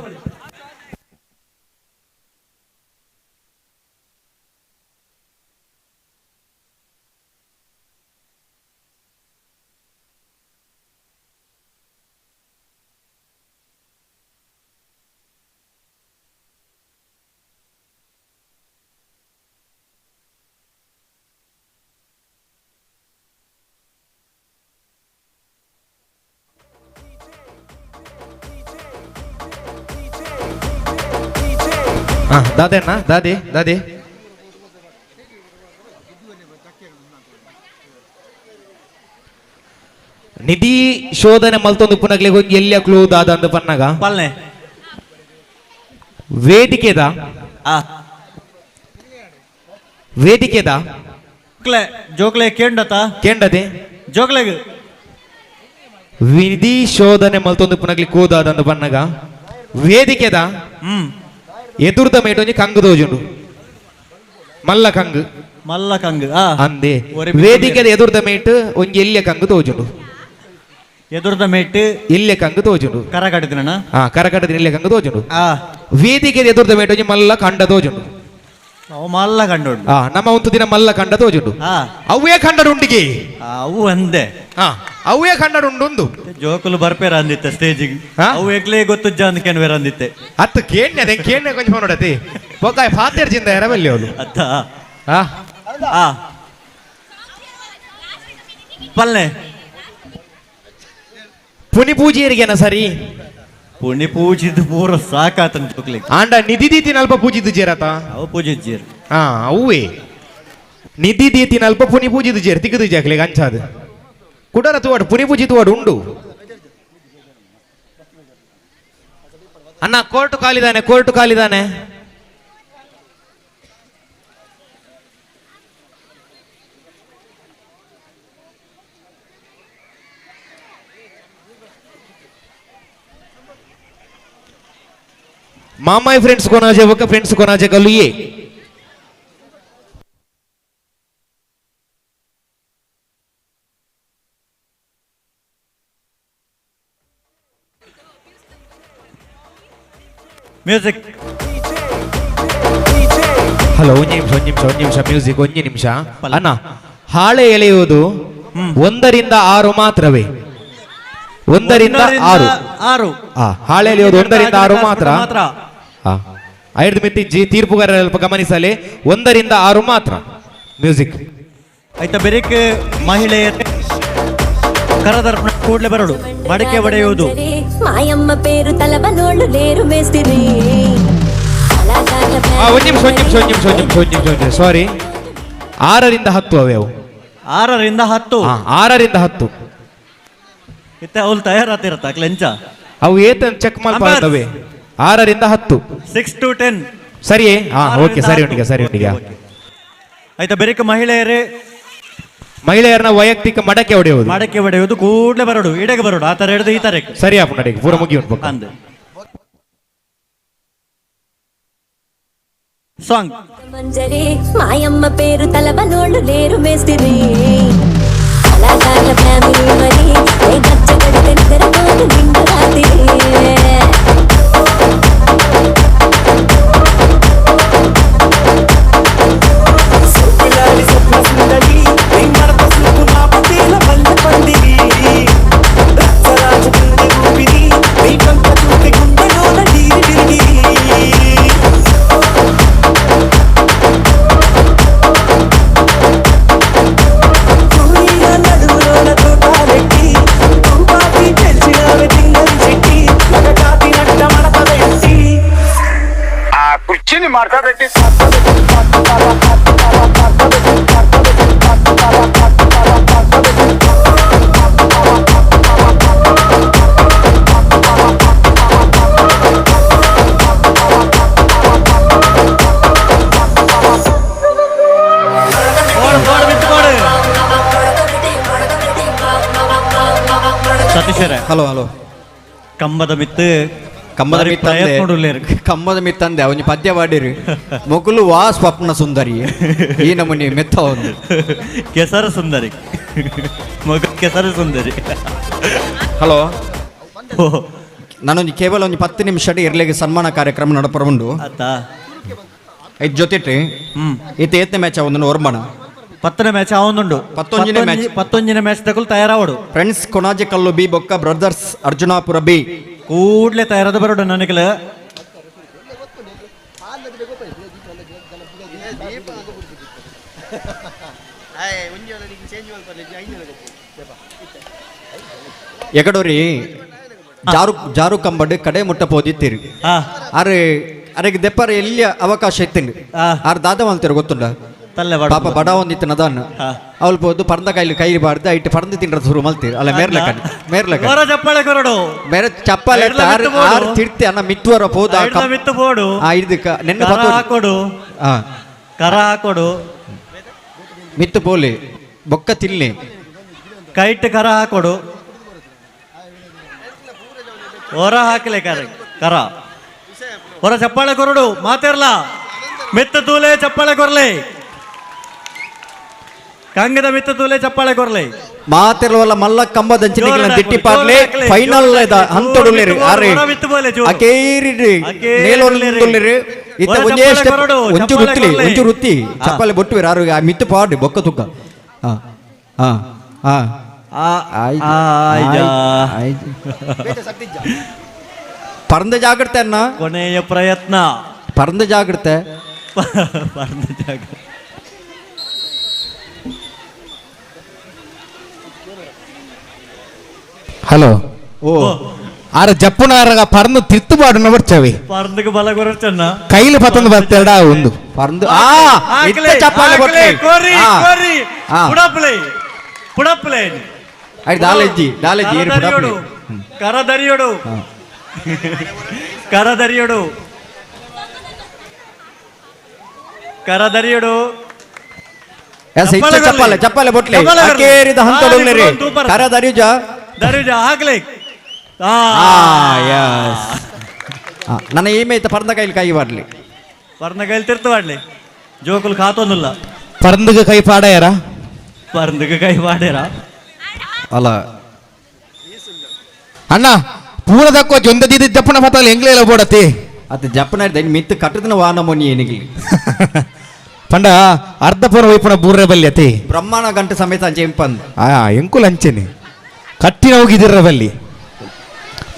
ದಾದೆ ಅಣ್ಣ ದಾದಿ ದಾದಿ ನಿಧಿ ಶೋಧನೆ ಮಲ್ತೊಂದು ಪುನಗ್ಲೆ ಒಂಜಿ ಎಲ್ಲಿ ಕ್ಲೂ ದಾದ ಅಂದ್ ಪನ್ನಗ ಪಲ್ನೆ ವೇದಿಕೆದ ವೇದಿಕೆದ ಜೋಕ್ಲೆ ಕೇಂಡತ ಕೇಂಡದೆ ಜೋಕ್ಲೆಗ್ ವಿಧಿ ಶೋಧನೆ ಮಲ್ತೊಂದು ಪುನಗ್ಲಿ ಕೂದಾದ ಅಂದ್ ಪನ್ನಗ ವೇದಿಕೆದ ಎದುರ್ದ ಮೇಟೊಂಜಿ ಕಂಗು ದೋಜುಂಡು ಮಲ್ಲ ಕಂಗು ಮಲ್ಲ ಕಂಗು ಅಂದೆ ವೇದಿಕೆದ ಎದುರ್ದ ಮೇಟ್ ಒಂಜಿ ಎಲ್ಲಿಯ ಕಂಗು ತೋಜುಂಡು ಎದುರ್ದ ಮೇಟ್ ಎಲ್ಲಿಯ ಕಂಗು ತೋಜುಂಡು ಕರ ಕಟ್ಟಿದಿನ ಹಾ ಕರ ಕಟ್ಟದಿನ ಎಲ್ಲಿಯ ಕಂಗು ತೋಜುಂಡು ವೇದಿಕೆದ ಎದುರ್ದ ಮೇಟ್ ಒಂಜಿ ಮಲ್ಲ ಕಂಡ ತೋಜುಂಡು ಅವು ಮಲ್ಲ ಕಂಡ ಉಂಡು ನಮ್ಮ ಒಂದು ದಿನ ಮಲ್ಲ ಕಂಡ ತೋಜುಂಡು ಅವೇ ಕಂಡಡು ಉಂಡಿಗೆ ಅವು ಅಂದೆ ಅವೇ ಕಂಡಡು ಉಂಡು ಜೋಕುಲು ಬರ್ಪೇರ ಅಂದಿತ್ತೆ ಸ್ಟೇಜಿಗೆ ಅವು ಎಕ್ಲೇ ಗೊತ್ತುಜ್ಜ ಅಂದ್ ಕೆನ್ವೇರ ಅಂದಿತ್ತೆ ಅತ್ತ ಕೇಣ್ಯ ಅದೇ ಕೇಣ್ಯ ಕೊಂಚ ನೋಡತಿ ಬೊಕ್ಕಾಯ್ ಫಾತೇರ್ ಜಿಂದ ಎರಬಲ್ಲಿ ಅವಳು ಅತ್ತ ಪಲ್ನೆ ಪುನಿ ಪೂಜೆಯರಿಗೆನ ಸರಿ ಪುಣಿ ಪೂಜಿದ್ದು ಪೂರ ಸಾಕಾತನ್ ಜೋಕ್ಲಿಗೆ ಆಂಡ ನಿಧಿ ದೀತಿನ ಅಲ್ಪ ಪೂಜಿದ್ದು ಜೇರತ ಅವು ಪೂಜಿದ್ದು ಜೇರು ಹಾ ಅವೇ ನಿಧಿ ದೀತಿನ ಅಲ್ಪ ಪುನಿ ಪೂಜಿದ್ದು ಜೇರು ತಿಕ್ಕದು ಜಾಕ್ಲಿಗೆ ಅಂಚಾದು ಕುಡರ ತುವಾಡು ಪುನಿ ಪೂಜಿ ತುವಾಡು ಉಂಡು ಅಣ್ಣ court ಕಾಲಿದಾನೆ court ಕಾಲಿದಾನೆ. Mamayi friends Konaje ಬೊಕ್ಕ ಫ್ರೆಂಡ್ಸ್ ಕೊನಾಜೆ ಕಲ್ಲು ಎ music hello ಒಂಜಿ ನಿಮಿಷ ಒಂಜಿ ನಿಮಿಷ ಒಂಜಿ ನಿಮಿಷ ಮ್ಯೂಸಿಕ್ ಒಂಜಿ ನಿಮಿಷ ಅಣ್ಣ ಹಾಳೆ ಎಳೆಯುವುದು 1 ರಿಂದ 6 ಮಾತ್ರವೇ 1 ರಿಂದ 6 6 ಹಾಳೆ ಎಳೆಯುವುದು 1 ರಿಂದ 6 ಮಾತ್ರ ಐದು ಮಿತಿ ಜಿ ತೀರ್ಪುಗಾರರ ಸ್ವಲ್ಪ ಗಮನಿಸಲಿ 1 ರಿಂದ 6 ಮಾತ್ರ ಮ್ಯೂಸಿಕ್ ಆಯ್ತಾ ಬೆರಿಕೆ ಮಹಿಳೆಯರೇ ಕರದರ್ಪಣ ಕೂಡಲೇ ಬರಡು ಮಡಿಕೆ ಒಡೆಯುವುದು ಮಾಯಮ್ಮ ಪೇರು ತಲಬನೋಳು ಲೇರು ಮೇಸ್ತಿರಿ ಒಂದು ನಿಮಿಷ ಒಂದು ನಿಮಿಷ ಒಂದು ನಿಮಿಷ ಒಂದು ನಿಮಿಷ ಒಂದು ನಿಮಿಷ ಒಂದು ನಿಮಿಷ ಸಾರಿ 6 ರಿಂದ 10 ಅವೆ ಅವು 6 ರಿಂದ 10 6 ರಿಂದ 10 ಇತ್ತೆ ಅವಳು ತಯಾರಾತಿರತ್ತ ಕ್ಲೆಂಚ ಅವು ಏತನ್ ಚೆಕ್ ಮಾಡ್ತವೆ 6 ರಿಂದ 10 6 to 10 ಸರಿಯೇ ಓಕೆ ಸರಿ ಉಂಟಿಗೆ ಸರಿ ಉಂಟಿಗೆ ಆಯ್ತಾ ಬೆರಿಕೆ ಮಹಿಳೆಯರೇ ಮಹಿಳೆಯರನ್ನ ವೈಯಕ್ತಿಕ ಮಡಕೆ ಹೊಡೆಯುವುದು ಮಡಕೆ ಹೊಡೆಯುವುದು ಕೂಡಲೇ ಬರಡು ಇಡೆಗೆ ಬರಡು ಆ ತರ ಹಿಡಿದು ಈ ತರ ಸರಿ ಅಪ್ಪ ನಡಿಗೆ ಪೂರ ಮುಗಿ ಉಂಟು ಅಂದೆ ಸಾಂಗ್ ಮಂಜರಿ ಮಾಯಮ್ಮ ಪೇರು ತಲಬನೋಳು ಲೇರು ಮೇಸ್ತಿರಿ ಕಲಾಕಾರ್ల ಫ್ಯಾಮಿಲಿ ಮರಿ ఏ గచ్చ కడితే నిద్రపోదు నిండు రాత్రి ಸತೀಶರೇ ಹಲೋ ಹಲೋ ಕಂಬದ ಮಿತ್ತು ಕಂಬದ ಮಿತ್ತಂದೆ ಕಂಬದ ಮಿತ್ತಂದೆ ಅವನಿ ಪದ್ಯ ಪಾಡಿರು ಮೊಗುಲು ವಾ ಸ್ವಪ್ನ ಸುಂದರಿ ಈ ನಮೂನಿ ಮೆತ್ತ ಒಂದು ಕೆಸರು ಸುಂದರಿ ಮಗು ಕೆಸರು ಸುಂದರಿ ಹಲೋ ನಾನೊಂದು ಕೇವಲ ಒಂದು 10 ನಿಮಿಷ ಇರ್ಲಿಗೆ ಸನ್ಮಾನ ಕಾರ್ಯಕ್ರಮ ನಡಪರ ಉಂಡು ಐದು ಜೊತೆ ಈತ ಏತನೇ ಮ್ಯಾಚ್ ಅವನು ಒರ್ಮಣ 10ನೇ match ಅವನುಂಡು 11ನೇ match 11ನೇ match ತಗೊಳ್ ತಯಾರಾವಡು friends Konaje Kallu B ಬೊಕ್ಕ ಬ್ರದರ್ಸ್ ಅರ್ಜುನಾಪುರ ಬಿ ಕೂಡ್ಲೆ ತಯಾರಾದ ಬರೋಡು ನನಗೆ ಎಗಡೋರಿ ಜಾರು ಜಾರು ಕಂಬಡ್ ಕಡೆ ಮುಟ್ಟ ಪೋದಿತ್ತೀರಿ ಅರೆ ಅರೆಗೆ ದೆಪ್ಪರ ಎಲ್ಲಿ ಅವಕಾಶ ಇತ್ತಿಂಡು ಆರ್ ದಾದ ಮಾಡ್ತೀರ ಗೊತ್ತುಂಡ ಪಾಪ ಬಡ ಒಂದಿತ್ತು ನದಾನ್ ಅವಳು ಪೋದು ಪರ್ದ ಕೈಲಿ ಕೈ ಬಾರ್ದು ಐಟ್ ಪರ್ದ ತಿಂಡ್ರ ಶುರು ಮಲ್ತೀರಿ ಅಲ್ಲ ಮೇರ್ಲಕನ್ ಮೇರ್ಲಕನ್ ಚಪ್ಪಾಳೆ ಕೊರಡು ಮೇರೆ ಚಪ್ಪಾಳೆ ಆರ್ ತಿರ್ತಿ ಅನ್ನ ಮಿತ್ವರ ಪೋದ ಮಿತ್ತು ಪೋಡು ಇದಕ್ಕ ನೆನ್ನೆ ಹಾಕೊಡು ಕರ ಹಾಕೊಡು ಮಿತ್ತು ಪೋಲಿ ಬೊಕ್ಕ ತಿನ್ಲಿ ಕೈಟ್ ಕರ ಹಾಕೊಡು ಹೊರ ಹಾಕಲೆ ಕರ ಕರ ಹೊರ ಚಪ್ಪಾಳೆ ಕೊರಡು ಮಾತಿರ್ಲ ಮಿತ್ತ ತೂಲೆ ಚಪ್ಪಾಳೆ ಕೊರ್ಲೆ ಕಂಗದ ಮಿತ್ತ ತೂಲೆ ಚಪ್ಪಾಳೆ ಕೊರ್ಲೆ ಮಾತಿರ್ಲವಲ್ಲ ಮಲ್ಲ ಕಂಬದಂಚಿನ ದಿಟ್ಟಿ ಪಾಡ್ಲೆ ಫೈನಲ್ ಹಂತೊಡುಲ್ಲೇರಿ ಆರೆ ಅಕೇರಿ ನೇಲೊಂದುಲ್ಲೇರಿ ಇತ್ತ ಒಂಜೇ ಸ್ಟೆಪ್ ಒಂಚು ವೃತ್ತಿ ಒಂಚು ವೃತ್ತಿ ಚಪ್ಪಾಳೆ ಬೊಟ್ಟುವೇರು ಆರು ಆ ಮಿತ್ತು ಪಾಡು ಬೊಕ್ಕ ತುಕ್ಕ ಹಾ ಹಾ ಹಾ ಪರಂದ ಜಾಗ್ರತೆ ಅನ್ನ ಕೊನೆಯ ಪ್ರಯತ್ನ ಪರಂದ ಜಾಗ್ರತೆ ಪರಂದ ಜಾಗ್ರತೆ ಹಲೋ ಓ ಆರ ಜಪ್ಪುನಾರಗ ಪರಂದು ತಿತ್ತು ಪಾಡುನ ಬರ್ಚವಿ ಪರಂದಕ್ಕೆ ಬಲ ಕೊರಚನ್ನ ಕೈಲಿ ಪತ್ತೊಂದು ಬತ್ತೆರಡ ಒಂದು ಪರಂದು ಆ ಇತ್ತ ಚಪ್ಪಾಳೆ ಕೊಟ್ಲೆ ಕೋರಿ ಕೋರಿ ಪುಡಪ್ಲೆ ಪುಡಪ್ಲೆ I ದಾಲೆಜ್ಜಿ ದಾಲೆಜ್ಜಿ ಏರು ಪುಡಪ್ಲೆ ಕರ ದರಿಯೋಡು ಕರ ದರಿಯೋಡು ಕರ ದರಿಯೋಡು ಎಸ್ ಇತ್ತ ಚಪ್ಪಾಳೆ ಚಪ್ಪಾಳೆ ಬೊಟ್ಲೆ ಅಕೇರಿದ ಹಂತಡುಲ್ಲೇರಿ ಕರ ದರಿಯುಜ ದರಿಯುಜ ಹಾಕ್ಲೆ ಆ ಎಸ್ ನನ್ನ ಏಮೈತ ಪರ್ದ ಕೈಲಿ ಕೈ ಮಾಡಲಿ ಪರ್ದ ಕೈಲಿ ತಿರ್ತು ಮಾಡಲಿ ಜೋಕುಲು ಕಾತೊಂದಿಲ್ಲ ಪರ್ಂದಗ ಕೈ ಪಾಡಾಯರ ಪರ್ಂದಗ ಕೈ ಪಾಡ್ಯಾರ ಅಲ್ಲ ಅಣ್ಣ ಪೂರದಕ್ಕೋ ಜೊಂದದಿದ್ದ ಜಪ್ಪನ ಪತ್ತಲ್ಲಿ ಎಂಗ್ಲೇಲ ಬೋಡತಿ ಅದು ಜಪ್ಪನ ಮಿತ್ತು ಕಟ್ಟದನ ವಾನ ಮೊನಿ ಏನಿಗ್ಲಿ ಪಂಡ ಅರ್ಧ ಪೂರ ವೈಪುನ ಬೂರ್ರೆ ಬಲ್ಲಿ ಅತಿ ಬ್ರಹ್ಮಣ ಗಂಟೆ ಸಮೇತ ಅಂಚೆ ಇಂಪಂದ್ ಆ ಎಂಕುಲ್ ಅಂಚೆನೆ ಕಟ್ಟಿನ ಹೋಗಿದಿರ ಬಲ್ಲಿ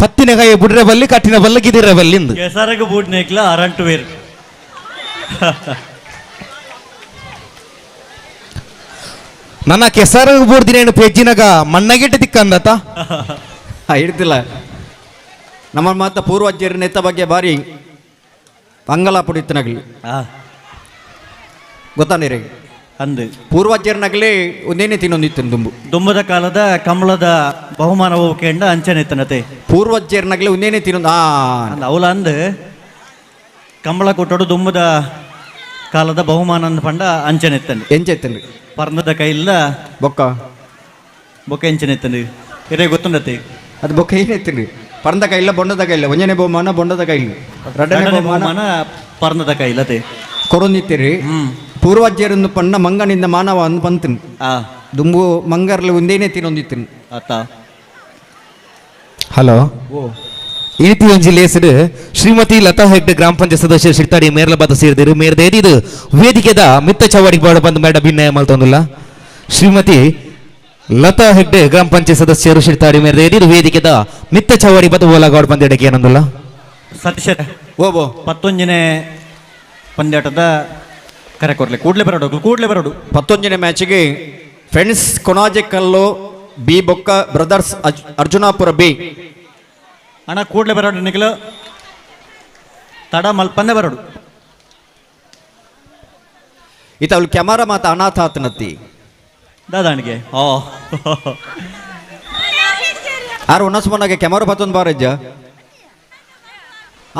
ಪತ್ತಿನ ಕೈ ಬುಡ್ರೆ ಬಲ್ಲಿ ಕಟ್ಟಿನ ಬಲ್ಲಗಿದಿರ ಬಲ್ಲಿ ಇಂದು ಕೆಸರಗ ಬೂಡ್ನೇಕ್ಲ ಅರಂಟು ವೇರ್ ನನ್ನ ಕೆಸರಗ ಬೂಡ್ದಿನೇನು ಪೆಜ್ಜಿನಾಗ ಮಣ್ಣಗಿಟ್ಟು ತಿಕ್ಕಂದತ ಹಿಡ್ತಿಲ್ಲ ನಮ್ಮ ಮಾತ ಪೂರ್ವಜ್ಜರ ನೆತ್ತ ಬಗ್ಗೆ ಬಾರಿ ಅಂಗಲ ಪುಡಿತನಗಲಿ ಗೊತ್ತಾನೀರಿ ಅಂದು ಪೂರ್ವಜ್ಜರನಗಲಿ ಒಂದೇನೆ ತಿನ್ನೊಂದಿತ್ತು ದುಂಬು ದುಂಬದ ಕಾಲದ ಕಮಲದ ಬಹುಮಾನ ಹೋಗ್ಕೊಂಡ ಅಂಚನೆ ಇತ್ತನತೆ ಪೂರ್ವಜ್ಜರನಗಲಿ ಒಂದೇನೆ ತಿನ್ನೊಂದು ಅವಲ ಅಂದು ಕಂಬಳ ಕೊಟ್ಟೋಡು ದುಂಬದ ಕಾಲದ ಬಹುಮಾನ ಅಂದ ಪಂಡ ಅಂಚನೆ ಇತ್ತಂಡು ಎಂಚೆತ್ತಂಡು ಪರ್ಣದ ಕೈಲ್ಲ ಬೊಕ್ಕ ಬೊಕ್ಕ ಎಂಚನೆ ಇತ್ತಂಡು ಇರೇ ಗೊತ್ತುಂಡತೆ ಅದು ಬೊಕ್ಕ ಏನಿತ್ತು ಪರ್ಣದ ಕೈಲ್ಲ ಬೊಂಡದ ಕೈಲ್ಲ ಒಂಜನೆ ಬಹುಮಾನ ಬೊಂಡದ ಕೈಲ್ಲ ರಡ್ಡನೆ ಬಹುಮಾನ ಪರ್ಣದ ಕೈಲತೆ ಕೊರೊಂದಿತ್ತೀರಿ ಪೂರ್ವಜ್ಜರನ್ನು ಪಣ್ಣ ಮಂಗನಿಂದ ಮಾನವ ಅಂದು ಬಂತೀನಿ ದುಂಬು ಮಂಗರ್ಲಿ ಒಂದೇನೆ ತಿನ್ನೊಂದಿತ್ತೀನಿ ಅತ್ತ ಹಲೋ ಇನಿತಿ ಒಂಜಿ ಲೇಸಡು ಶ್ರೀಮತಿ ಲತಾ ಹೆಗ್ಡೆ ಗ್ರಾಮ ಪಂಚಾಯತ್ ಸದಸ್ಯ ಶಿರ್ತಾಡಿ ಮೇರ್ಲಬಾದ ಸೇರಿದರು ಮೇರ್ದೇದಿದು ವೇದಿಕೆದ ಮಿತ್ತ ಚವಾಡಿಗೆ ಬಾಡ ಬಂದು ಮೇಡ ಭಿನ್ನಯ ಮಲ್ತೊಂದುಲ್ಲ ಶ್ರೀಮತಿ ಲತಾ ಹೆಗ್ಡೆ ಗ್ರಾಮ ಪಂಚಾಯತ್ ಸದಸ್ಯರು ಶಿರ್ತಾಡಿ ಮೇರ್ದೇದಿದು ವೇದಿಕೆದ ಮಿತ್ತ ಚವಾಡಿ ಬದ ಓಲಾಗೌಡ ಬಂದ ಎಡಕ್ಕೆ ಏನಂದುಲ್ಲ ಸತೀಶ ಓಬೋ ಪತ್ತೊಂಜನೇ ಪಂದ್ಯಾಟದ ಕರೆ ಕೊರ್ಲೆ ಕೂಡಲೇ ಬರೋಡು ಕೂಡಲೇ ಬರೋಡು ಪತ್ತೊಂಜನೇ ಮ್ಯಾಚಿಗೆ ಫ್ರೆಂಡ್ಸ್ ಕೊನಾಜೆಕಲ್ಲು ಬಿ ಬೊಕ್ಕ ಬ್ರದರ್ಸ್ ಅರ್ಜುನಾಪುರ ಬಿ ಅಣ್ಣ ಕೂಡಲೇ ಬರೋಡು ನಿಖಿಲ ತಡ ಮಲ್ಪಂದೆ ಬರೋಡು ಈತ ಅವಳು ಕ್ಯಾಮರಾ ಮಾತ ಅನಾಥ ಆತನತ್ತಿ ದಾದಾಣಿಗೆ ಓ ಆರು ಒಣಸ್ಮನಾಗೆ ಕ್ಯಾಮರಾ ಬತ್ತೊಂದು ಬಾರಜ್ಜ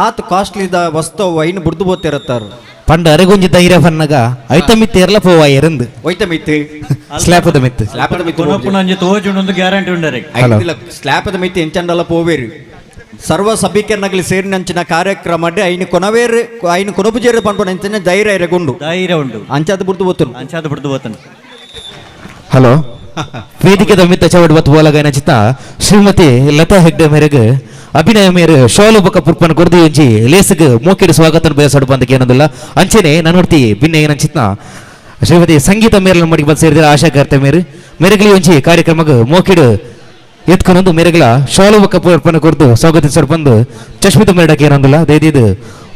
ಆತ ಕಾಸ್ಟ್ಲಿದ ವಸ್ತು ಐನು ಬುಡ್ದು ಬೋತಿರತ್ತಾರು ಪಂಡ ಅರೆಗೊಂಜಿ ಧೈರ್ಯ ಪನ್ನಗ ಐತ ಮಿತ್ತು ಎರ್ಲ ಪೋವ ಎರಂದು ಒಯ್ತ ಮಿತ್ತು ಸ್ಲ್ಯಾಪದ ಮಿತ್ತು ಸ್ಲ್ಯಾಪದ ಮಿತ್ತು ಕೊನಪುನಂಜಿ ತೋಜುಂಡೊಂದು ಗ್ಯಾರಂಟಿ ಉಂಡರೆ ಸ್ಲ್ಯಾಪದ ಮಿತ್ತು ಎಂಚಂಡಲ ಪೋವೇರು ಸರ್ವ ಸಭಿಕರ್ನಗಲಿ ಸೇರಿನಂಚಿನ ಕಾರ್ಯಕ್ರಮ ಐನು ಕೊನವೇರು ಐನು ಕೊನಪುಜೇರು ಪನ್ಪುನ ಅಂಚನೆ ಧೈರ್ಯ ಇರಗುಂಡು ಧೈರ್ಯ ಉಂಡು ಅಂಚಾದ ಬುಡ್ದು ಬೋತನು ಅಂಚಾದ ಬುಡ್ದು ಬೋತನು ಹಲೋ ವೇದಿಕೆದ ಮಿತ್ತ ಚವಡ್ ಬತ್ ಬೋಲಗೈನ ಚಿತ್ತ ಶ್ರೀಮತಿ ಲತಾ ಹೆಗ್ಡೆ ಮೇರೆಗೆ ಅಭಿನಯ ಮೇರೆ ಶೋಲು ಬೊಕ್ಕ ಪುರ್ಪನ ಕೊರ್ದು ಒಂಜಿ ಲೇಸುಗ್ ಮೋಕೆಡ್ ಸ್ವಾಗತ ಬಯಸೋಡು ಬಂದಕ್ಕೆ ಏನೊಂದಿಲ್ಲ ಅಂಚೆನೆ ನನ್ನೊಡ್ತಿ ಭಿನ್ನ ಏನಂಚಿತ್ನ ಶ್ರೀಮತಿ ಸಂಗೀತ ಮೇರೆಲ ಮಡಿಗೆ ಬಂದು ಸೇರಿದ ಆಶಾಕರ್ತೆ ಮೇರು ಮೆರಗಲಿ ಒಂಜಿ ಕಾರ್ಯಕ್ರಮಕ್ಕೆ ಮೋಕೆಡ್ ಎತ್ಕೊನೊಂದು ಮೆರಗಲ ಶಾಲು ಬೊಕ್ಕ ಪುರ್ಪನ ಕೊರ್ದು ಸ್ವಾಗತಿಸೋಡು ಬಂದು ಚಶ್ಮಿತ ಮೇರಡಕ್ಕೆ ಏನೊಂದಿಲ್ಲ ದಯದಿದ್ದು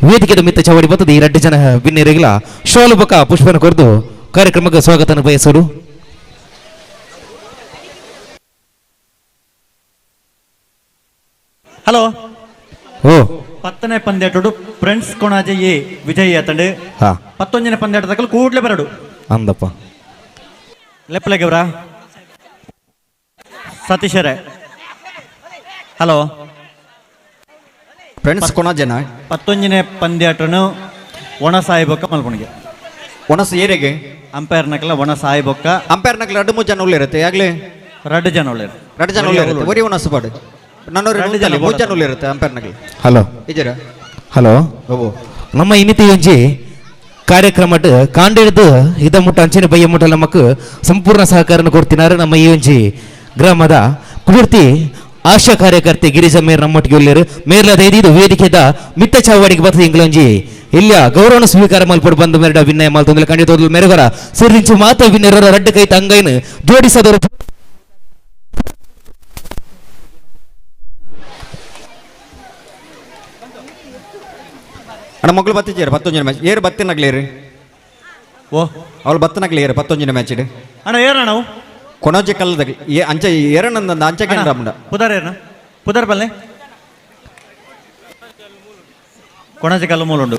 ವೇದಿಕೆದ ಮಿತ್ತ ಚವಡಿ ಬರ್ತದೆ ಈ ರಡ್ಡು ಜನ ಭಿನ್ನೆರೆಗಲ ಶಾಲು ಬೊಕ್ಕ ಪುಷ್ಪನ ಕೊರ್ದು ಕಾರ್ಯಕ್ರಮಕ್ಕೆ ಸ್ವಾಗತನ ಬಯಸೋಡು. ಹಲೋ ಓ ಪತ್ತನೇ ಪಂದ್ಯಾಟೋಡು ಫ್ರೆಂಡ್ಸ್ ಕೊಣಾಜೆ ಎ ವಿಜಯ್ ಆತಂಡು ಪತ್ತೊಂಜನೇ ಪಂದ್ಯಾಟದ ಕೂಡ್ಲೆ ಬರಡು ಅಂದಪ್ಪ ಲೆಪ್ಪಲೆಗೆವ್ರ ಸತೀಶರೇ. ಹಲೋ ಫ್ರೆಂಡ್ಸ್ ಕೊಣಾಜೆನ ಪತ್ತೊಂಜನೇ ಪಂದ್ಯಾಟನು ಒಣ ಸಾಯಿಬೊಕ್ಕ ಮಲ್ಪಣಿಗೆ ಒಣಸ ಏರೆಗೆ ಅಂಪೈರ್ ನಕಲ ಒಣ ಸಾಯಿಬೊಕ್ಕ ಅಂಪೈರ್ ನಕಲ ಎರಡು ಮೂರು ಜನ ಉಳ್ಳಿರುತ್ತೆ ಯಾಗಲೇ ಎರಡು ಜನ ಉಳ್ಳಿರು ಎರಡು ಜನ ಉಳ್ಳಿರುತ್ತೆ ಒರಿ ಒಣಸು ಪಾಡು ನಾನು ಮೂರು ಜನ ಉಳ್ಳಿರುತ್ತೆ ಅಂಪೈರ್ ನಕಲಿ. ಹಲೋ ಇದ್ದೀರಾ? ಹಲೋ ನಮ್ಮ ಇನ್ನಿತಿ ಒಂಜಿ ಕಾರ್ಯಕ್ರಮಟ್ ಕಾಂಡಿಡ್ದು ಇದ ಮುಟ್ಟ ಅಂಚಿನ ಬಯ್ಯ ಮುಟ್ಟ ನಮಕ್ ಸಂಪೂರ್ಣ ಸಹಕಾರನ ಕೊಡ್ತಿನಾರು ನಮ್ಮ ಈ ಒಂಜಿ ಗ್ರಾಮದ ಕುಡಿರ್ತಿ ಆಶಾ ಕಾರ್ಯಕರ್ತೆ ಗಿರಿಜ ಮೇರ್ ನಮ್ಮೊಟ್ಟಿಗೆ ಉಳ್ಳೇರು ಮೇರ್ಲದ ಇದು ವೇದಿಕೆದ ಮಿತ್ತ ಚಾವಾಡಿಗೆ ಬರ್ತದೆ ಇಂಗ್ಲೊಂಜಿ ಇಲ್ಲ ಗೌರವನ ಸ್ವೀಕಾರ ಮಲ್ಪಡು ಬಂದು ಮೇರಡ ವಿನಯ ಮಲ್ತೊಂದಿಲ್ಲ ಖಂಡಿತ ಮೇರೆಗರ ಸಿರಿಂಚು ಮಾತ ವಿನಯರ ರಡ್ಡು ಕೈ ತಂಗೈನು ಜೋಡಿಸದರು. ಅಣ್ಣ ಮಗಳು ಬತ್ತಿದ್ದೀರ ಪತ್ತೊಂಜಿನ ಮ್ಯಾಚ್ ಏರು ಬತ್ತಿನಗ್ಲೇರು ಓ ಅವಳು ಬತ್ತನಗ್ಲಿ ಏರು ಪತ್ತೊಂಜಿನ ಮ್ಯಾಚ್ ಇಡು ಅಣ್ಣ ಏರಣ್ಣ ನಾವು ಕೊಣೋಜೆ ಕಲ್ಲದಾಗ ಏ ಅಂಚೆ ಏರಣ್ಣಂದ ಅಂಚೆ ಕೇಂದ್ರ ಪುದಾರ್ ಏರಣ ಪುದಾರ್ ಪಲ್ಲೆ ಕೊಣಜೆ ಕಲ್ಲು ಮೂಲುಂಡು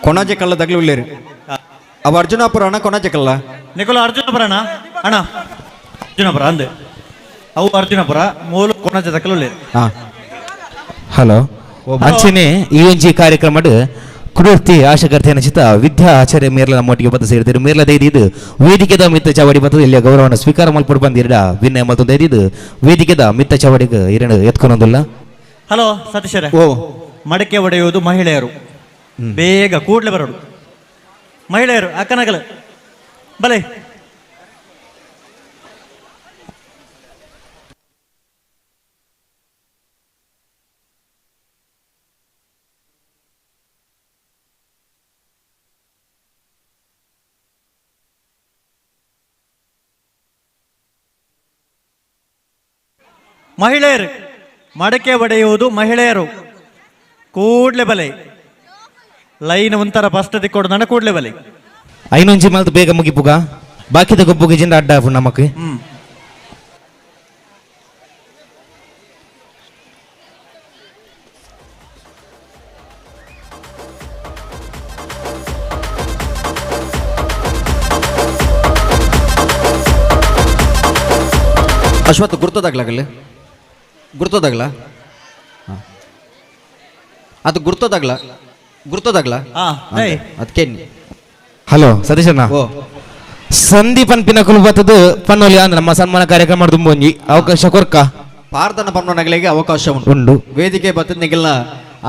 ಕೊಣಜೆ ಕಲ್ಲದಾಗ್ಲಿ ಉಳ್ಳೇರು ಅವ ಅರ್ಜುನಾಪುರ ಅಣ್ಣ ಕೊಣಜೆ ಕಲ್ಲ ನಿಕೋಲ ಅರ್ಜುನಪುರ ಅಣ್ಣ ಅಣ್ಣ ಅರ್ಜುನಪುರ ಅಂದೆ ಅವು ಅರ್ಜುನಪುರ ಮೂಲ ಕೊಣಜೆ ತಕ್ಕಲು ಉಳ್ಳೇರು. ಹಾಂ ಹಲೋ ಅಂಚನೆ ಈ ಒಂಜಿ ಕಾರ್ಯಕ್ರಮಡ್ ಕುಡುರ್ತಿ ಆಶಾಕರ್ತೆಯ ಚಿತ್ತ ವಿದ್ಯಾ ಆಚಾರ್ಯ ಮೇರ್ಲ ನಮ್ಮೊಟ್ಟಿಗೆ ಬತ್ತ ಸೇರಿದರು ಮೇರ್ಲ ಇದು ವೇದಿಕೆದ ಮಿತ್ತ ಚಾವಡಿ ಬತ್ತದ ಇಲ್ಲಿ ಗೌರವನ ಸ್ವೀಕಾರ ಮಲ್ಪಡು ಬಂದಿರಡ ವಿನಯ ಮಲ್ತೊಂದು ಇದು ವೇದಿಕೆದ ಮಿತ್ತ ಚಾವಡಿಗೆ ಇರಣ ಎತ್ಕೊನೊಂದಿಲ್ಲ. ಹಲೋ ಸತೀಶರೇ. ಓ ಮಡಕೆ ಒಡೆಯುವುದು ಮಹಿಳೆಯರು. ಬೇಗ ಕೂಡಲೇ ಬರೋಡು ಮಹಿಳೆಯರು. ಅಕ್ಕನಗಲ ಬಲೆ. ಮಹಿಳೆಯರು ಮಡಕೆ ಒಡೆಯುವುದು ಮಹಿಳೆಯರು ಕೂಡ್ಲೆ ಬಲೆ. ಲೈನ್ ಒಂಥರ ಫಸ್ಟ್ ದಿಕ್ಕೋಡು ನನ್ನ ಕೂಡ್ಲೆ ಬಲೆ. ಐನೊಂಜಿ ಮಲ್ತು ಬೇಗ ಮುಗಿಪುಗ ಬಾಕಿದ ಗೊಬ್ಬುಗೆ ಜಿಂದ ಅಡ್ಡ ನಮಕ್. ಅಶ್ವತ್ ಗುರ್ತದಾಗ್ಲಾಗಲ್ಲ? ಗುರ್ತದಾಗ್ಲ ಅದು ಗುರ್ತದಾಗ್ಲ ಗುರ್ತದಾಗ್ಲ ಅದಕ್ಕೆ. ಹಲೋ ಸತೀಶಣ್ಣ, ಸಂದೀಪನ್ ಪಿನಕುಲು ಬತ್ತದು ಪನ್ನೊಲಿ ಅಂದ್ರೆ ನಮ್ಮ ಸನ್ಮಾನ ಕಾರ್ಯಕ್ರಮ ತುಂಬೊಂಜಿ ಅವಕಾಶ ಕೊರ್ಕ ಪಾರ್ದನ ಪನ್ನೊನಗಳಿಗೆ ಅವಕಾಶ ಉಂಟು. ವೇದಿಕೆ ಬತ್ತದ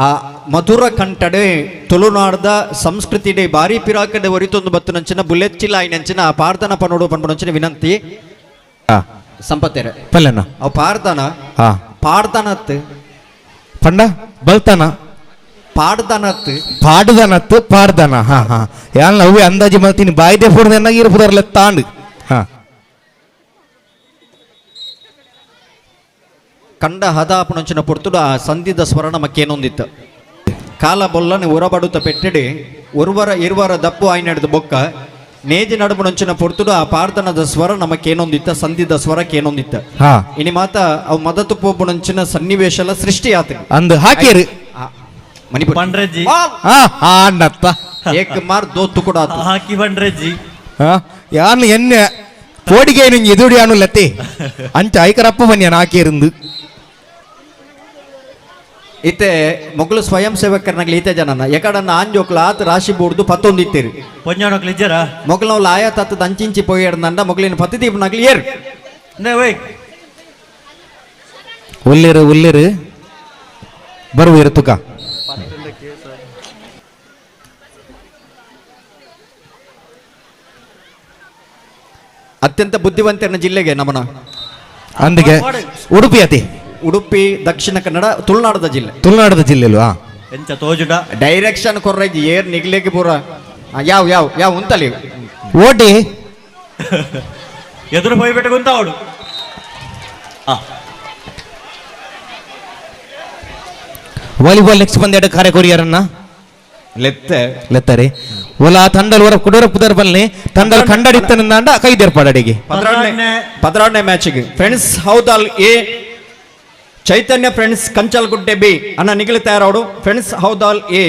ಆ ಮಧುರ ಕಂಠಡೆ ತುಳುನಾಡ್ದ ಸಂಸ್ಕೃತಿ ಬಾರಿ ಪಿರಾಕಡೆ ಒರಿತೊಂದು ಬತ್ತುನಂಚಿನ ಬುಲೆಚ್ಚಿಲ ಐನಂಚಿನ ಆ ಪಾರ್ದನ ಪನ್ನೋಡು ಪನ್ಪನಂಚಿನ ವಿನಂತಿ ಸಂಪತ್ತೇರೆ ಪಲ್ಲಣ್ಣ. ಅವು ಪಾರ್ದನ ಪಾಡ್ದನತ್ ಪಂಡ ಬಲ್ತನ ಪಾಡ್ದನತ್ ಪಾಡುದನತ್ ಪಾಡ್ದನ. ಹಾ ಹಾ ಯಾನ್ ಅವೇ ಅಂದಾಜಿ ಮಲ್ತೀನಿ ಬಾಯ್ದೆ ಫೋರ್ದೆನ್ನಾಗಿ ಇರ್ಪುದರ್ಲೆ ತಾಂಡು. ಹಾ ಕಂಡ ಹದಾಪುಣಂಚಿನ ಪೊರ್ತುಡು ಆ ಸಂಧಿದ ಸ್ವರ ನಮಕ್ಕೇನೊಂದಿತ್ತು ಕಾಲ ಬೊಲ್ಲನೆ ಉರಬಡುತ್ತ ಪೆಟ್ಟೆಡಿ ಒರುವರ ಇರುವರ ದಪ್ಪು ಆಯ್ನಡೆದು ಬೊಕ್ಕ ನೇಜಿ ನಡುಬುಣಂಚಿನ ಪೊರ್ತುಡು ಆ ಪಾರ್ದನದ ಸ್ವರ ನಮಕ್ಕೇನೊಂದಿತ್ತ ಸಂಧಿದ ಸ್ವರಕ್ಕೇನೊಂದಿತ್ತ. ಇನಿ ಮಾತ ಅವು ಮದತು ಪೋಪುಣಂಚಿನ ಸನ್ನಿವೇಶಲ ಸೃಷ್ಟಿ ಆತ ಅಂದು ಹಾಕಿರಿ ಬಂಡ್ರೆಜ್ಜಿ. ಏಕ್ ಮಾರ್ ದೋ ತುಕುಡ ಹಾಕಿ ಬಂಡ್ರೆಜ್ಜಿ. ಯಾನು ಎನ್ನೆ ಪೋಡಿಗೆ ಎದುಡಿ ಅನು ಲತೆ ಅಂಚ ಐಕರಪ್ಪ ಬನ್ನಿ ಹಾಕಿರಂದು. ಇತ್ತೆ ಮೊಗಲು ಸ್ವಯಂ ಸೇವಕರನಾಗ್ಲಿ ಈತೆ ಜನನ ಎಕಡನ್ನ ಆಂಜೋಕ್ಲ ಆತ ರಾಶಿ ಬೂಡ್ದು ಪತ್ತೊಂದಿತ್ತೀರಿ ಪೊಂಜಾನೋಕ್ಲ ಇಜ್ಜರ ಮೊಗಲವ್ಲ ಆಯಾ ತತ್ತದ ಅಂಚಿಂಚಿ ಪೊಯ್ಯಡ್ದಂಡ ಮೊಗಲಿನ ಪತ್ತಿದೀಪನಾಗ್ಲಿ ಏರ್ ಒಲ್ಲೇರು ಒಲ್ಲೇರು ಬರುವೇರು ತುಕ. ಅತ್ಯಂತ ಬುದ್ಧಿವಂತರನ ಜಿಲ್ಲೆಗೆ ನಮನ ಅಂದಿಗೆ ಉಡುಪಿ ಅತಿ ಉಡುಪಿ ದಕ್ಷಿಣ ಕನ್ನಡ ತುಳುನಾಡದ ಜಿಲ್ಲೆ. ತುಳುನಾಡದ ಜಿಲ್ಲೆ ಅಲ್ವಾ? ಎಂಚ ತೋಜುಡ ಡೈರೆಕ್ಷನ್ ಕೊರ್ರೈಜಿ ಏರ್ ನಿಗ್ಲೇಗೆ ಪೂರ ಯಾವ ಯಾವ ಯಾವ ಉಂತಲಿ ಓಟಿ ಎದುರು ಹೋಯ್ಬಿಟ್ಟು ಗುಂತ ಅವಳು. ವಾಲಿಬಾಲ್ ನೆಕ್ಸ್ಟ್ ಬಂದ ಎರಡು ಕಾರ್ಯ ಕೊರಿಯರನ್ನ ಲೆತ್ತೆ ಲೆತ್ತಾರೆ ಒಲ ತಂಡಲ್ ಹೊರ ಕುಡೋರ ಪುದರ್ ಬಲ್ನೆ ತಂಡಲ್ ಕಂಡಡಿತ್ತನಂದ ಕೈದೇರ್ಪಾಡಡಿಗೆ 12ನೇ ಮ್ಯಾಚಿಗೆ friends Houdal A Chaitanya friends Kanchalagudde B ಅನ್ನ ನಿಗಲಿ ತಯಾರಾವಡು. Friends Houdal A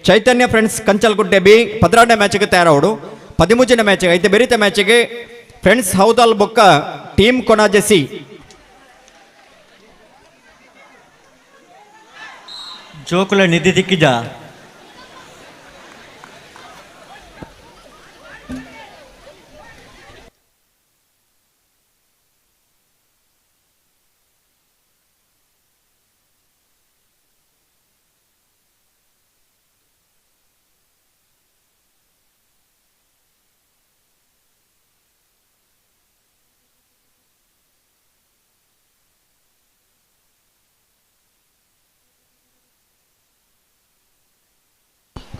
Chaitanya friends Kanchalagudde B 12ನೇ ಮ್ಯಾಚಿಗೆ ತಯಾರಾವಡು. 13ನೇ ಮ್ಯಾಚಿಗೆ ಐತೆ ಬೆರಿತ ಮ್ಯಾಚಿಗೆ ಫ್ರೆಂಡ್ಸ್ ಹೌದಾಲ್ ಬೊಕ್ಕ ಟೀಮ್ ಕೊನಾಜೆ ಸಿ. ಜೋಕುಲ ನಿಧಿ ದಿಕ್ಕಿಜ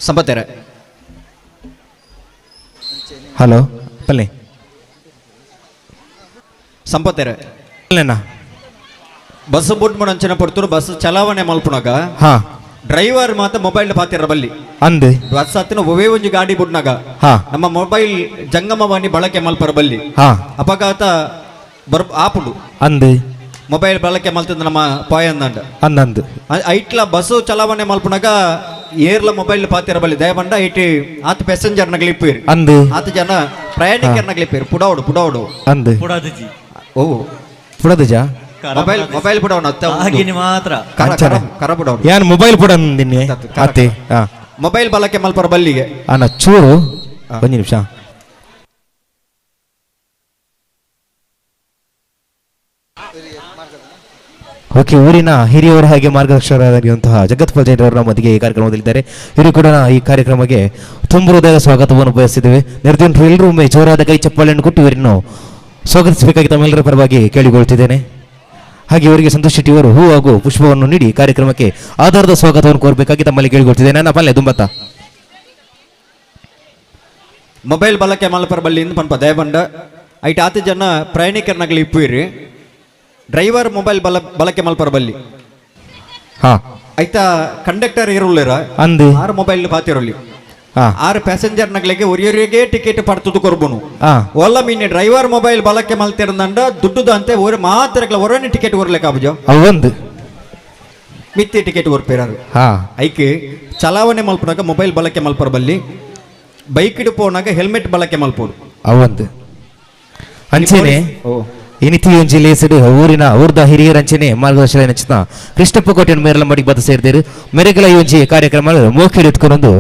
ಸಂಪತ್ತೇರೆ. ಹಲೋ ಪಲ್ಲೆ ಸಂಪತ್ತೇರೆ ಬಸ್ ಬುಟ್ ಅಂಚಿನ ಪೊರ್ತುಡು ಬಸ್ ಚಲಾವಣೆ ಮಲ್ಪುನಾಗ ಡ್ರೈವರ್ ಮಾತ ಮೊಬೈಲ್ ಪಾತಿರ ಬಲ್ಲಿ ಅಂದು ಬಸ್ ಹತ್ತಿನ ಒವೇ ಒಂಜಿ ಗಾಡಿ ಬುಡ್ನಾಗ ನಮ್ಮ ಮೊಬೈಲ್ ಜಂಗಮವಾಣಿ ಬಳಕೆ ಮಲ್ಪರ ಬಲ್ಲಿ ಅಪಘಾತ ಬರ್ ಆಪುಂಡು ಅಂದು ಮೊಬೈಲ್ ಬಳಕೆ ಮಲ್ತದ ನಮ್ಮ ಪಾಯಂದಂಡ ಅಂದಂದು ಐಟ್ಲ ಬಸ್ಸು ಚಲಾವಣೆ ಮಲ್ಪುನಾಗ ಏರ್ಲ ಮೊಬೈಲ್ ಪಾತಿರ ಬಲ್ಲಿ ದಯಬಂಡ ಐಟಿ ಆತ ಪ್ಯಾಸೆಂಜರ್ ನಗಲಿಪ್ಪೀರ್ ಅಂದು ಆತ ಜನ ಪ್ರಯಾಣಿಕರ ನಗಲಿಪ್ಪೀರ್ ಪುಡಾವಡು ಪುಡಾವಡು ಅಂದು ಪುಡಾದಜಿ ಓ ಪುಡದಜ ಮೊಬೈಲ್ ಮೊಬೈಲ್ ಪುಡವನ ಹಾಗಿನಿ ಮಾತ್ರ ಕರ ಪುಡವನು ಯಾನ್ ಮೊಬೈಲ್ ಪುಡಂದಿನಿ ಅತೆ ಮೊಬೈಲ್ ಬಳಕೆ ಮಲ್ಪರ ಬಲ್ಲಿಗೆ ಅಣ್ಣ ಚೂರು ಒಂದು ನಿಮಿಷ Okay, ಊರಿನ ಹಿರಿಯವರು ಹಾಗೆ ಮಾರ್ಗದರ್ಶಕರಾಗಿರುವಂತಹ ಜಗತ್ಪಾಲ್ ಜೈನ್ ಅವರು ನಮ್ಮೊಂದಿಗೆ ಈ ಕಾರ್ಯಕ್ರಮದಲ್ಲಿದ್ದಾರೆ. ಇವರು ಕೂಡ ಈ ಕಾರ್ಯಕ್ರಮಕ್ಕೆ ತುಂಬ ಹೃದಯದ ಸ್ವಾಗತವನ್ನು ಬಯಸಿದ್ದೇವೆ. ನಿರ್ದಿನರು ಎಲ್ಲರೂ ಒಮ್ಮೆ ಜೋರಾದ ಕೈ ಚಪ್ಪಾಳೆಯನ್ನು ಕೊಟ್ಟು ಇವರನ್ನು ಸ್ವಾಗತಿಸಬೇಕಾಗಿ ತಮ್ಮೆಲ್ಲರ ಪರವಾಗಿ ಕೇಳಿಕೊಳ್ತಿದ್ದೇನೆ. ಹಾಗೆ ಇವರಿಗೆ ಸಂತೋಷ್ ಶೆಟ್ಟಿ ಅವರು ಹೂ ಹಾಗೂ ಪುಷ್ಪವನ್ನು ನೀಡಿ ಕಾರ್ಯಕ್ರಮಕ್ಕೆ ಆಧಾರದ ಸ್ವಾಗತವನ್ನು ಕೋರಬೇಕಾಗಿ ತಮ್ಮಲ್ಲಿ ಕೇಳಿಕೊಳ್ತಿದ್ದೇನೆ. ನನ್ನ ಪಲ್ಲೆ ದುಂಬತ್ತ ಮೊಬೈಲ್ ಬಳಕೆ ಮಲ್ಪರ ಬಲ್ಲಿಂದ ಪನ್ಪ ದಯಬಂಡ ಐಟ್ ಆತ ಜನ ಪ್ರಯಾಣಿಕರನಾಗಲಿ ಇಪ್ಪುಯಿರಿ. ಡ್ರೈವರ್ ಮೊಬೈಲ್ ಬಳಕೆ ಮಲ್ಪರ ಬಲ್ಲಿ ಐತ ಕಂಡಕ್ಟರ್ ಇರುಳ್ಳಿರ ಅಂದು ಆರು ಮೊಬೈಲ್ ಪಾತಿರೊಳ್ಳಿ ಆರು ಪ್ಯಾಸೆಂಜರ್ ನಗಲಿಗೆ ಒರಿಯೊರಿಗೆ ಟಿಕೆಟ್ ಪಡ್ತದು ಕೊರ್ಬುನು. ಒಲ್ಲ ಮೀನ್ ಡ್ರೈವರ್ ಮೊಬೈಲ್ ಬಳಕೆ ಮಲ್ತಿರಂದ ದುಡ್ಡುದ ಅಂತೆ ಒರೆ ಮಾತ್ರ ಒರನೆ ಟಿಕೆಟ್ ಕೊರ್ಲಿಕ್ಕೆ ಆಬುಜ ಅವೊಂದು ಮಿತ್ತಿ ಟಿಕೆಟ್ ಕೊರ್ಪಿರಾರು. ಐಕೆ ಚಲಾವಣೆ ಮಲ್ಪನಾಗ ಮೊಬೈಲ್ ಬಳಕೆ ಮಲ್ಪರ ಬಲ್ಲಿ, ಬೈಕ್ ಇಡು ಪೋನಾಗ ಹೆಲ್ಮೆಟ್ ಬಳಕೆ ಮಲ್ಪೋಡು ಅವೊಂದು. ಅಂಚೆನೆ ಇನಿತಿ ಒಂಜಿ ಲೇಸಡು ಊರಿನ ಊರ್ದ ಹಿರಿಯರ ಅಂಚನೆ ಮಾರ್ಗದರ್ಶನ ನೆಚ್ಚಿನ ಕೃಷ್ಣಪ್ಪ ಕೋಟೆಯನ್ನು ಮೇರಲ ಮಡಿಗೆ ಬತ್ತ ಸೇರಿದರು. ಮೆರೆಗಳ ಈ ಒಂಜಿ ಕಾರ್ಯಕ್ರಮ ಮೋಖೇಡು ಎತ್ಕೊಂಡು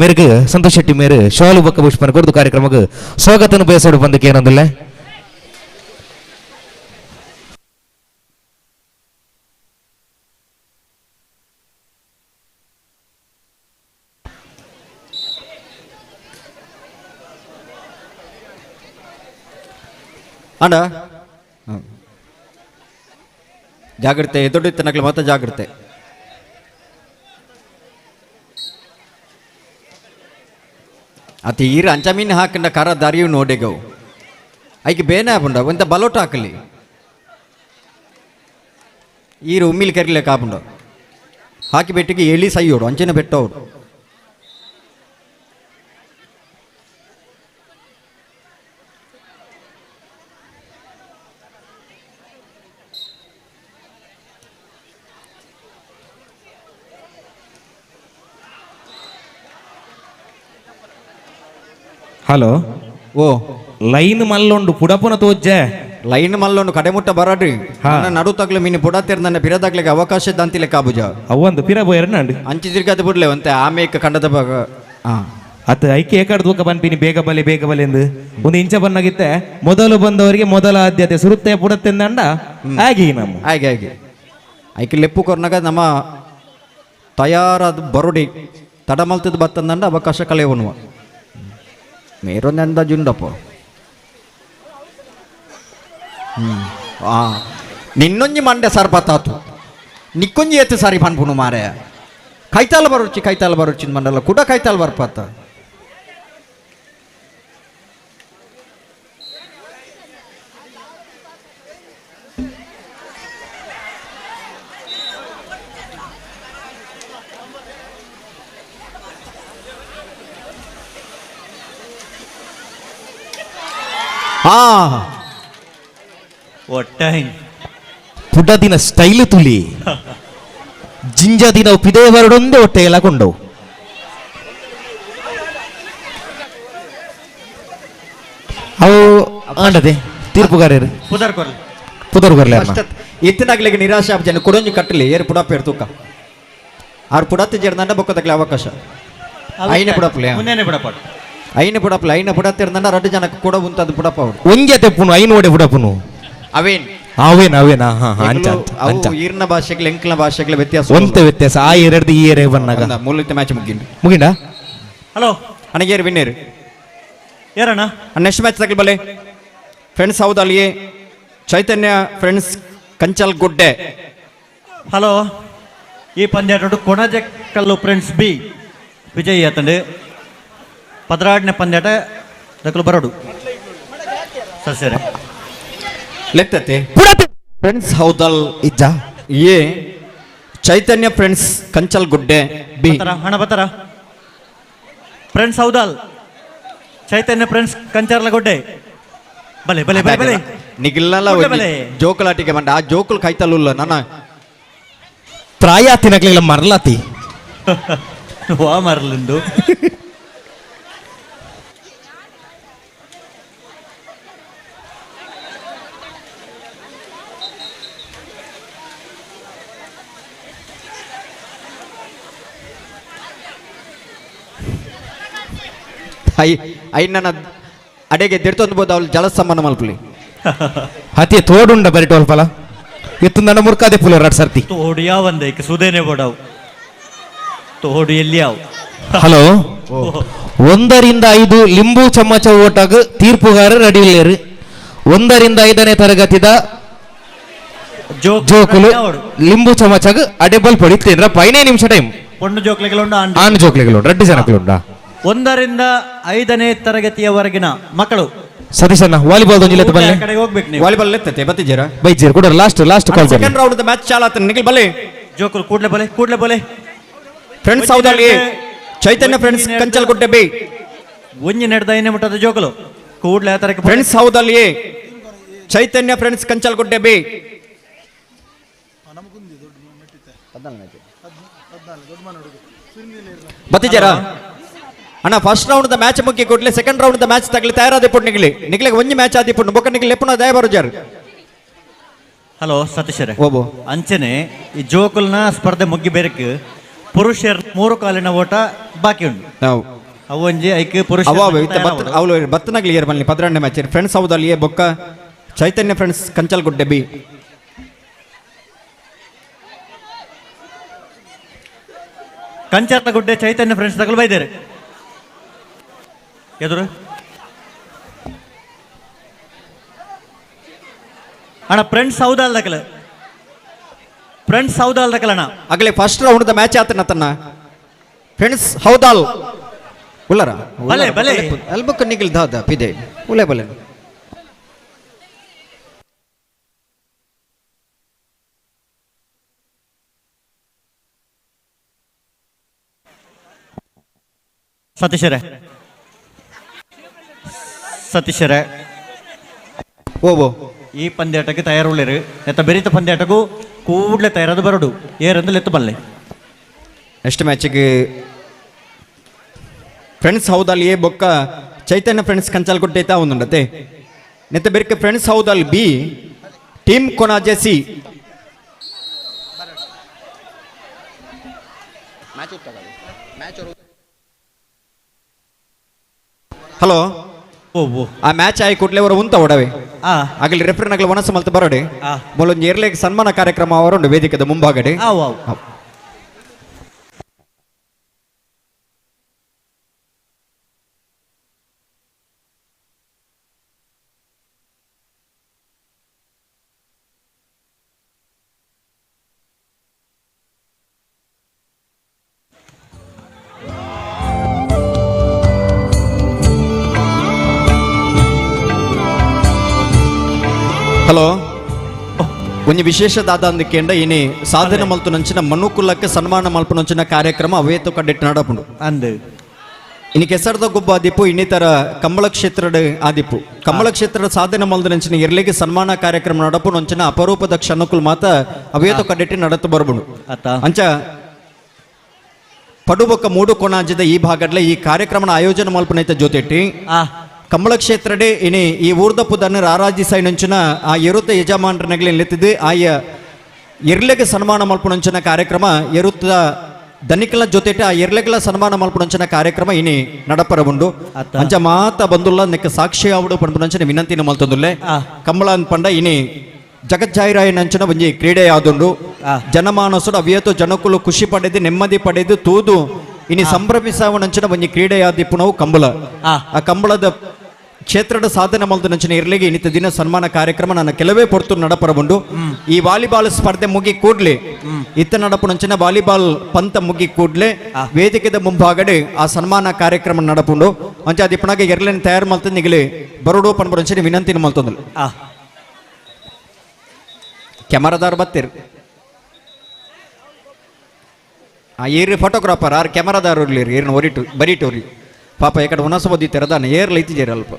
ಮೇರೆಗೆ ಸಂತೋಷ್ ಶೆಟ್ಟಿ ಮೇರೆ ಶಾಲು ಬೊಕ್ಕ ಪುಷ್ಪನ ಕೊರದು ಕಾರ್ಯಕ್ರಮಕ್ಕೆ ಸ್ವಾಗತನ ಬಯಸೋಡು ಬಂದಕ್ಕೆ ಏನೊಂದಿಲ್ಲ. ಅಣ್ಣ ಜಾಗ್ರತೆ, ದೊಡ್ಡ ನಗಲು ಮಾತ್ರ ಜಾಗ್ರತೆ. ಅತಿ ಈರ ಅಂಚಮೀನು ಹಾಕಂಡ ಕರ ದಾರಿಯು ನೋಡೆಗವು ಐಕೆ ಬೇನೆ ಆಪುಂಡ ಒಂತ ಬಲೋಟ ಹಾಕಲಿ ಈರು ಉಮ್ಮಿಲಿ ಕರಿಲಿಕ್ಕೆ ಆಪುಂಡ ಹಾಕಿ ಬೆಟ್ಟಿಗೆ ಎಳಿ ಸೈಯೋಡು ಅಂಚಿನ ಬೆಟ್ಟವರು. ಹಲೋ ಓ ಲೈನ್ ಮಲ್ಲೊಂಡು ಪುಡಪುನ ತೋಜ್ಜೆ ಲೈನ್ ಮಲ್ಲೊಂಡು ಕಡೆಮುಟ್ಟ ಬರಾಡ್ರಿ ನಡು ತಗ್ಲು ಮೀನು ಪುಡತಿರ್ದನ್ನ ಪಿರದಾಗ್ಲಿಕ್ಕೆ ಅವಕಾಶ ದಂತಿಲೆ ಕಾಬುಜ ಅವೊಂದು ಪಿರ ಬೋಯರ್ನಾಂಡು ಅಂಚಿ ತಿರ್ಗಾದ ಬಿಡ್ಲೆ ಅಂತೆ ಆಮೇಕ ಕಂಡದ ಭಾಗ ಅತ್ತ ಐಕೆ ಏಕಡ್ ದೂಕ ಬನ್ಪಿನಿ ಬೇಗ ಬಲೆ ಬೇಗ ಬಲೆ ಎಂದು ಒಂದು ಇಂಚ ಬನ್ನಾಗಿತ್ತೆ. ಮೊದಲು ಬಂದವರಿಗೆ ಮೊದಲ ಆದ್ಯತೆ ಸುರುತ್ತೆ ಪುಡತ್ತೆಂದಂಡ ಹಾಗೆ ನಮ್ಮ ಹಾಗೆ ಹಾಗೆ ಐಕೆ ಲೆಪ್ಪು ಕೊರ್ನಾಗ ನಮ್ಮ ತಯಾರಾದ ಬರೋಡಿ ತಡಮಲ್ತದ ಬತ್ತಂದಂಡ ಅವಕಾಶ ಕಳೆಯವನುವ ಮೇರೊಂದು ಅಂದಾಜುಂಡಪ್ಪ. ನಿನ್ನೊಂಜಿ ಮಂಡೆ ಸರ್ಬತ್ತಾತು ನಿಕ್ಕೊಂಜಿ ಎತ್ತು ಸಾರಿ ಪನ್ಪುನು ಮಾರೆ ಕೈತಾಲ ಬರೋಚಿ ಕೈತಾಲ ಬರೋಚಿ ಮಂಡಲ ಕೂಡ ಕೈತಾಲ ಬರ್ಪಾತ. ಪುಡದಿನ ಸ್ಟೈಲ್ ತುಲಿ ಜಿಂಜ ದಿನ ಪಿದೇ ಬರಡೊಂದೇ ಹೊಟ್ಟೆ ಎಲ್ಲ ಕೊಂಡವು. ಅವು ಆಂಡದೆ ತೀರ್ಪುಗಾರರು ಪುದರ್ ಕೊರ್ಲೆ ಇತ್ತಿನಾಗ್ಲಿಗೆ ನಿರಾಶೆ ಜನ ಕೊಡೊಂಜಿ ಕಟ್ಟಲಿ ಏರು ಪುಡಪ್ಪ ತೂಕ ಆರು ಪುಡತ್ತ ಜೇರ್ದಂಡ ಬೊಕ್ಕದಕ್ಲೆ ಅವಕಾಶ ಐನೆ ಪುಡಪ್ಲೆ ಐನ ಪುಡಪ್ಲೆ ಐನ ಪುಡತ್ತಿರ್ದಂಡ ರಡ್ಡು ಜನಕ್ಕೆ ಕೂಡ ಉಂಟದು ಪುಡಪ್ಪ ಅವರು ಒಂಜೆ ತೆಪ್ಪುನು ಐನು ಓಡೆ ಪುಡಪ್ಪುನು ಅವೇನ್ ಅವೇನ್ ಅವೇನಾ ಹಾ ಹಾ ಅಂಚ ಅವು ಈರ್ನ ಭಾಷೆಗಳ ಎಂಕ್ಲ ಭಾಷೆಗಳ ವ್ಯತ್ಯಾಸ ಒಂತೆ ವ್ಯತ್ಯಾಸ ಆ ಎರಡು ಈ ಏರೆ ಬನ್ನಾಗ ಮೂಲಕ್ಕೆ ಮ್ಯಾಚ್ ಮುಗಿಂಡು ಮುಗಿಂಡ. ಹಲೋ ಅಣ್ಣಗೇರು ವಿನ್ನೇರು ಯಾರಣ್ಣ ನೆಕ್ಸ್ಟ್ ಮ್ಯಾಚ್ ತಗಲ್ ಬಲೆ ಫ್ರೆಂಡ್ಸ್ ಹೌದು ಅಲ್ಲಿಯೇ ಚೈತನ್ಯ ಫ್ರೆಂಡ್ಸ್ ಕಂಚಲ್ ಗುಡ್ಡೆ. ಹಲೋ ಈ ಪಂದ್ಯಾಟ ಕೊಣಜೆಕಲ್ಲು ಫ್ರೆಂಡ್ಸ್ ಬಿ ವಿಜಯಿ ಆತಂಡು 16ನೇ ಪಂದ್ಯಾಟ ದಕ್ಕಲು ಬರೋಡು ಸರಿ ಸರಿ ಲೆತ್ತತೆ friends ಹೌದಲ್ ಇಜ್ಜ A Chaitanya friends Kanchal Gudde B ಹಣ ಬತ್ತರ ಫ್ರೆಂಡ್ಸ್ ಹೌದಲ್ ಚೈತನ್ಯ ಫ್ರೆಂಡ್ಸ್ ಕಂಚರ್ಲಗುಡ್ಡೆ ಬಲೆ ಬಲೆ ಬಲೆ ಬಲೆ ನಿಗಿಲ್ಲಲ್ಲ ಜೋಕುಲಾಟಿಗೆ ಬಂಡ ಆ ಜೋಕುಲ್ ಕೈತಲ್ಲುಲ್ಲ ನನ್ನ ಪ್ರಾಯ ತಿನ್ನಕ್ಲಿಲ್ಲ ಮರ್ಲಾತಿ ವಾ ಮರ್ಲಿಂದು I I ನನ್ನ ಅಡೆಗೆ ದಿಡ್ತೊಂದು ಬೋದು ಅವಳು ಜಲ ಸಂಬಂಧ ಮಲ್ಪಲಿ ಅತಿ ತೋಡುಂಡ ಬರಿ ಟೋಲ್ಪಲ ಎತ್ತುಂದಣ್ಣ ಮುರ್ಕಾದೆ ಪುಲರ್ ರಡ್ ಸರ್ತಿ ತೋಡು ಯಾವಂದ ಇಕ್ಕ ಸುದೇನೆ ಬೋಡವು ತೋಡು ಎಲ್ಲಿ ಯಾವು. ಹಲೋ 1 ರಿಂದ 5 ಲಿಂಬು ಚಮಚ ಓಟಾಗ ತೀರ್ಪುಗಾರ ರೆಡಿ ಇಲ್ಲೇರು. 1 ರಿಂದ 5ನೇ ತರಗತಿದ ಜೋಕುಲು ಲಿಂಬು ಚಮಚಗ ಅಡೆಬಲ್ ಪಡಿತೇಂದ್ರ 15 ನಿಮಿಷ ಟೈಮ್. ಪೊಣ್ಣು ಜೋಕ್ಲೆಗಳುಂಡ ಆಣ್ ಜೋಕ್ಲೆಗಳುಂಡ ರಡ್ಡು ಜನಕ್ಲುಂಡ. 1 ರಿಂದ 5ನೇ ತರಗತಿಯವರೆಗಿನ ಮಕ್ಕಳು ಸತೀಶಣ್ಣ ವಾಲಿಬಾಲ್ ದೊಂಜಿಲೆ ಬಲ್ಲೆ ಕಡೆಗೆ ಹೋಗ್ಬೇಕು ನೀವು. ವಾಲಿಬಾಲ್ ಲೆತ್ತತೆ ಬತ್ತಿಜೇರ ಬೈಜೇರ್ ಕೂಡ last last call second round the match ಚಾಲಾತ Nikhil ಬಲ್ಲೆ ಜೋಕುಲು ಕೂಡ್ಲೆ ಬಲೆ ಕೂಡ್ಲೆ ಬಲೆ. ಫ್ರೆಂಡ್ಸ್ ಹೌದಲ್ಲಿ ಚೈತನ್ಯ ಫ್ರೆಂಡ್ಸ್ ಕಂಚಲಗುಡ್ಡೆ ಬಿ ಒಂಜಿ ನಡೆದ ಐನೇ ಮುಟ್ಟದ ಜೋಕುಲು ಕೂಡ್ಲೆ ಆತರಕ್ಕೆ. ಫ್ರೆಂಡ್ಸ್ ಹೌದಲ್ಲಿ A Chaitanya friends Kanchalagudde B. ಬತ್ತಿಜೇರ ಅಣ್ಣ first round the match ಮುಗಿ ಕೊಡ್ಲಿ second round the match ತಗಲಿ ತಯಾರಾದ ಪುಟ್ ನಿಗಲಿ ನಿಗಲಿಗೆ ಒಂಜಿ ಮ್ಯಾಚ್ ಆದಿ ಪುಟ್ ಬೊಕ್ಕ ನಿಗಲಿ ಲೆಪ್ಪುನ ದಯ ಬರುಜಾರ್. ಹಲೋ ಸತೀಶರೇ ಓಬೋ ಅಂಚನೆ ಈ ಜೋಕುಲ್ನ ಸ್ಪರ್ಧೆ ಮುಗ್ಗಿ ಬೇರಕ್ ಪುರುಷರ 3 ಕಾಲಿನ ಓಟ ಬಾಕಿ ಉಂಟು. ನಾವು ಅವೊಂಜಿ ಐಕ್ ಪುರುಷ ಅವಳು ಬತ್ತನಗ್ಲಿ ಏರ್ ಬನ್ನಿ 12ನೇ ಮ್ಯಾಚ್ ಫ್ರೆಂಡ್ಸ್ ಹೌದಲ್ಲಿ ಎ ಬೊಕ್ಕ ಚೈತನ್ಯ ಫ್ರೆಂಡ್ಸ್ ಕಂಚಲಗುಡ್ಡೆ ಬಿ. ಕಂಚಲಗುಡ್ಡೆ ಚೈತನ್ಯ ಫ್ರೆಂಡ್ಸ್ ತಗಲು ಬೈದೇರೆ ಎದುರು ಅಣ್ಣ ಫ್ರೆಂಡ್ಸ್ ಹೌದಲ್ ದಕಲ ಫ್ರೆಂಡ್ಸ್ ಹೌದಲ್ ದಕಲ ಅಣ್ಣ ಆಗಲೇ first round the match ಆತನ ತನ್ನ ಫ್ರೆಂಡ್ಸ್ ಹೌದಾಲ್ ಉಲ್ಲರ ಬಲೆ ಬಲೆ ಅಲ್ಬಕ್ಕ ನಿಗಿಲ್ ದಾದ ಪಿದೆ ಉಲೆ ಬಲೆ. ಸತೀಶರೇ ಸತೀಶರೇ ಓಬೋ ಈ ಪಂದ್ಯಾಟಕ್ಕೆ ತಯಾರುಳ್ಳೇರು ಎತ್ತ ಬೆರಿತ ಪಂದ್ಯಾಟಕ್ಕೂ ಕೂಡಲೇ ತಯಾರಾದ ಬರಡು ಏರಂದು ಲೆತ್ತು ಬಲ್ಲೆ. ನೆಕ್ಸ್ಟ್ ಮ್ಯಾಚಿಗೆ ಫ್ರೆಂಡ್ಸ್ ಹೌದಲ್ಲಿ ಎ ಬೊಕ್ಕ ಚೈತನ್ಯ ಫ್ರೆಂಡ್ಸ್ ಕಂಚಲಗುಡ್ಡೆ ತಾ ಒಂದುಂಡತೆ ನೆತ್ತ ಬೆರ್ಕೆ friends Houdal B team Konaje C. Hello ಆ ಮ್ಯಾಚ್ ಆಯಿ ಕೂಡ್ಲೆ ಅವರು ಉಂತ ಒಡವೆ ಆಗಲಿ ರೆಫರಿನಗಲು ವನಸ ಮಲ್ತ ಬರೋಡೆ ಮೊಲೊಂದು ಏರ್ಲೆಗ್ ಸನ್ಮಾನ ಕಾರ್ಯಕ್ರಮ ಅವರುಂಡು ವೇದಿಕೆದ ಮುಂಭಾಗಡೆ. ಹಲೋ ಒಂಜಿ ವಿಶೇಷ ದಾದ ಅಂದಕೇಂಡ ಇನಿ ಸಾಧನೆ ಮಲ್ತುನಂಚಿನ ಮನುಕುಲಕ್ಕೆ ಸನ್ಮಾನ ಮಲ್ಪುನಂಚಿನ ಕಾರ್ಯಕ್ರಮ ಅವೇತು ಕಡ್ಡಿಟ್ಟು ನಡಪುಂಡು ಅಂದು ಇನಿ ಕೆಸರದ ಗುಬ್ಬ ಆದಿಪ್ಪು ಇನ್ನಿತರ ಕಂಬಳ ಕ್ಷೇತ್ರದ ಆದಿಪ್ಪು ಕಂಬಳ ಕ್ಷೇತ್ರದ ಸಾಧನೆ ಮಲ್ದನಂಚಿನ ಇರ್ಲಿಗೆ ಸನ್ಮಾನ ಕಾರ್ಯಕ್ರಮ ನಡಪುನಂಚಿನ ಅಪರೂಪದ ಕ್ಷಣಕ್ಕುಲ್ ಮಾತ ಅವೇತು ಕಡ್ಡಿಟ್ಟು ನಡತು ಬರಬುಂಡು. ಅಂಚ ಪಡುಬೊಕ್ಕ ಮೂಡು ಕೊಣಾಂಜದ ಈ ಭಾಗಡ್ಲೆ ಈ ಕಾರ್ಯಕ್ರಮನ ಆಯೋಜನೆ ಮಲ್ಪನೈತ ಜೊತೆಟ್ಟಿ ಕಂಬಳ ಕ್ಷೇತ್ರಡೆ ಇನಿ ಈ ಊರ್ದ ಪುದನ್ನು ರಾರಾಜಿಸೈನಂಚಿನ ಆ ಎರುತ್ತ ಯಜಮಾನರನಗಲಿ ನಿಂತಿದ್ದು ಆಯ ಎರ್ಲೆಗೆ ಸನ್ಮಾನ ಮಲ್ಪುನಂಚಿನ ಕಾರ್ಯಕ್ರಮ ಎರುತ್ತ ದನಿಕಲ ಜೊತೆಟ ಆ ಎರ್ಲೆಗಳ ಸನ್ಮಾನ ಮಲ್ಪುನಂಚಿನ ಕಾರ್ಯಕ್ರಮ ಇನಿ ನಡಪರ ಉಂಡು. ಅಂಚ ಮಾತ ಬಂದುಲ್ಲ ನೆಕ್ಕ ಸಾಕ್ಷಿ ಆವಡು ಪಂಪುನಂಚಿನ ವಿನಂತಿನ ಮಲ್ತದುಲ್ಲೆ. ಕಂಬಳ ಪಂಡ ಇನಿ ಜಗಜ್ಜಾಹಿರಾಯನಂಚಿನ ಒಂಜಿ ಕ್ರೀಡೆ ಯಾದುಂಡು ಜನಮಾನಸುಡು ಅವಿಯತು ಜನಕುಲು ಖುಷಿ ಪಡೆದು ನೆಮ್ಮದಿ ಪಡೆದು ತೂದು ಇನಿ ಸಂಭ್ರಮಿಸವನಂಚಿನ ಒಂಜಿ ಕ್ರೀಡೆ ಯಾದಿಪ್ಪುನವು ಕಂಬಳ. ಆ ಕಂಬಳದ ಕ್ಷೇತ್ರದ ಸಾಧನೆ ಮಲ್ದನಂಚಿನ ಇರ್ಲಿಗೆ ಇನ್ನಿತ ದಿನ ಸನ್ಮಾನ ಕಾರ್ಯಕ್ರಮ ನನ್ನ ಕೆಲವೇ ಪೊರ್ತು ನಡಪರಬುಂಡು. ಈ ವಾಲಿಬಾಲ್ ಸ್ಪರ್ಧೆ ಮುಗಿ ಕೂಡ್ಲೆ ಇತ್ತ ನಡಪುನಂಚಿನ ವಾಲಿಬಾಲ್ ಪಂತ ಮುಗಿ ಕೂಡ್ಲೆ ವೇದಿಕೆದ ಮುಂಭಾಗಡೆ ಆ ಸನ್ಮಾನ ಕಾರ್ಯಕ್ರಮ ನಡಪುಂಡು. ಅಂಚ ಅದಿಪ್ಪನಾಗ ಎರ್ಲೆನ್ ತಯಾರು ಮಲ್ತ ನಿಗಲಿ ಬರೋಡು ಪನ್ಪುನಂಚಿನ ವಿನಂತಿನ ಮಲ್ತೊಂದಲು. ಕ್ಯಾಮರಾದಾರ್ ಬತ್ತೀರ್ ಆ ಏರ್ ಫೋಟೋಗ್ರಾಫರ್ ಆರ್ ಕ್ಯಾಮರಾದಾರ್ ಇರ್ಲಿರಿ ಏರ್ನ ಒರಿಟು ಬರೀಟೋರಿ ಪಾಪ ಎಕಡೆ ಉನಸಬದಿ ತೆರದಾನ ಏರ್ಲ ಇತ್ತಿಜೇರಿ ಅಲ್ಪ.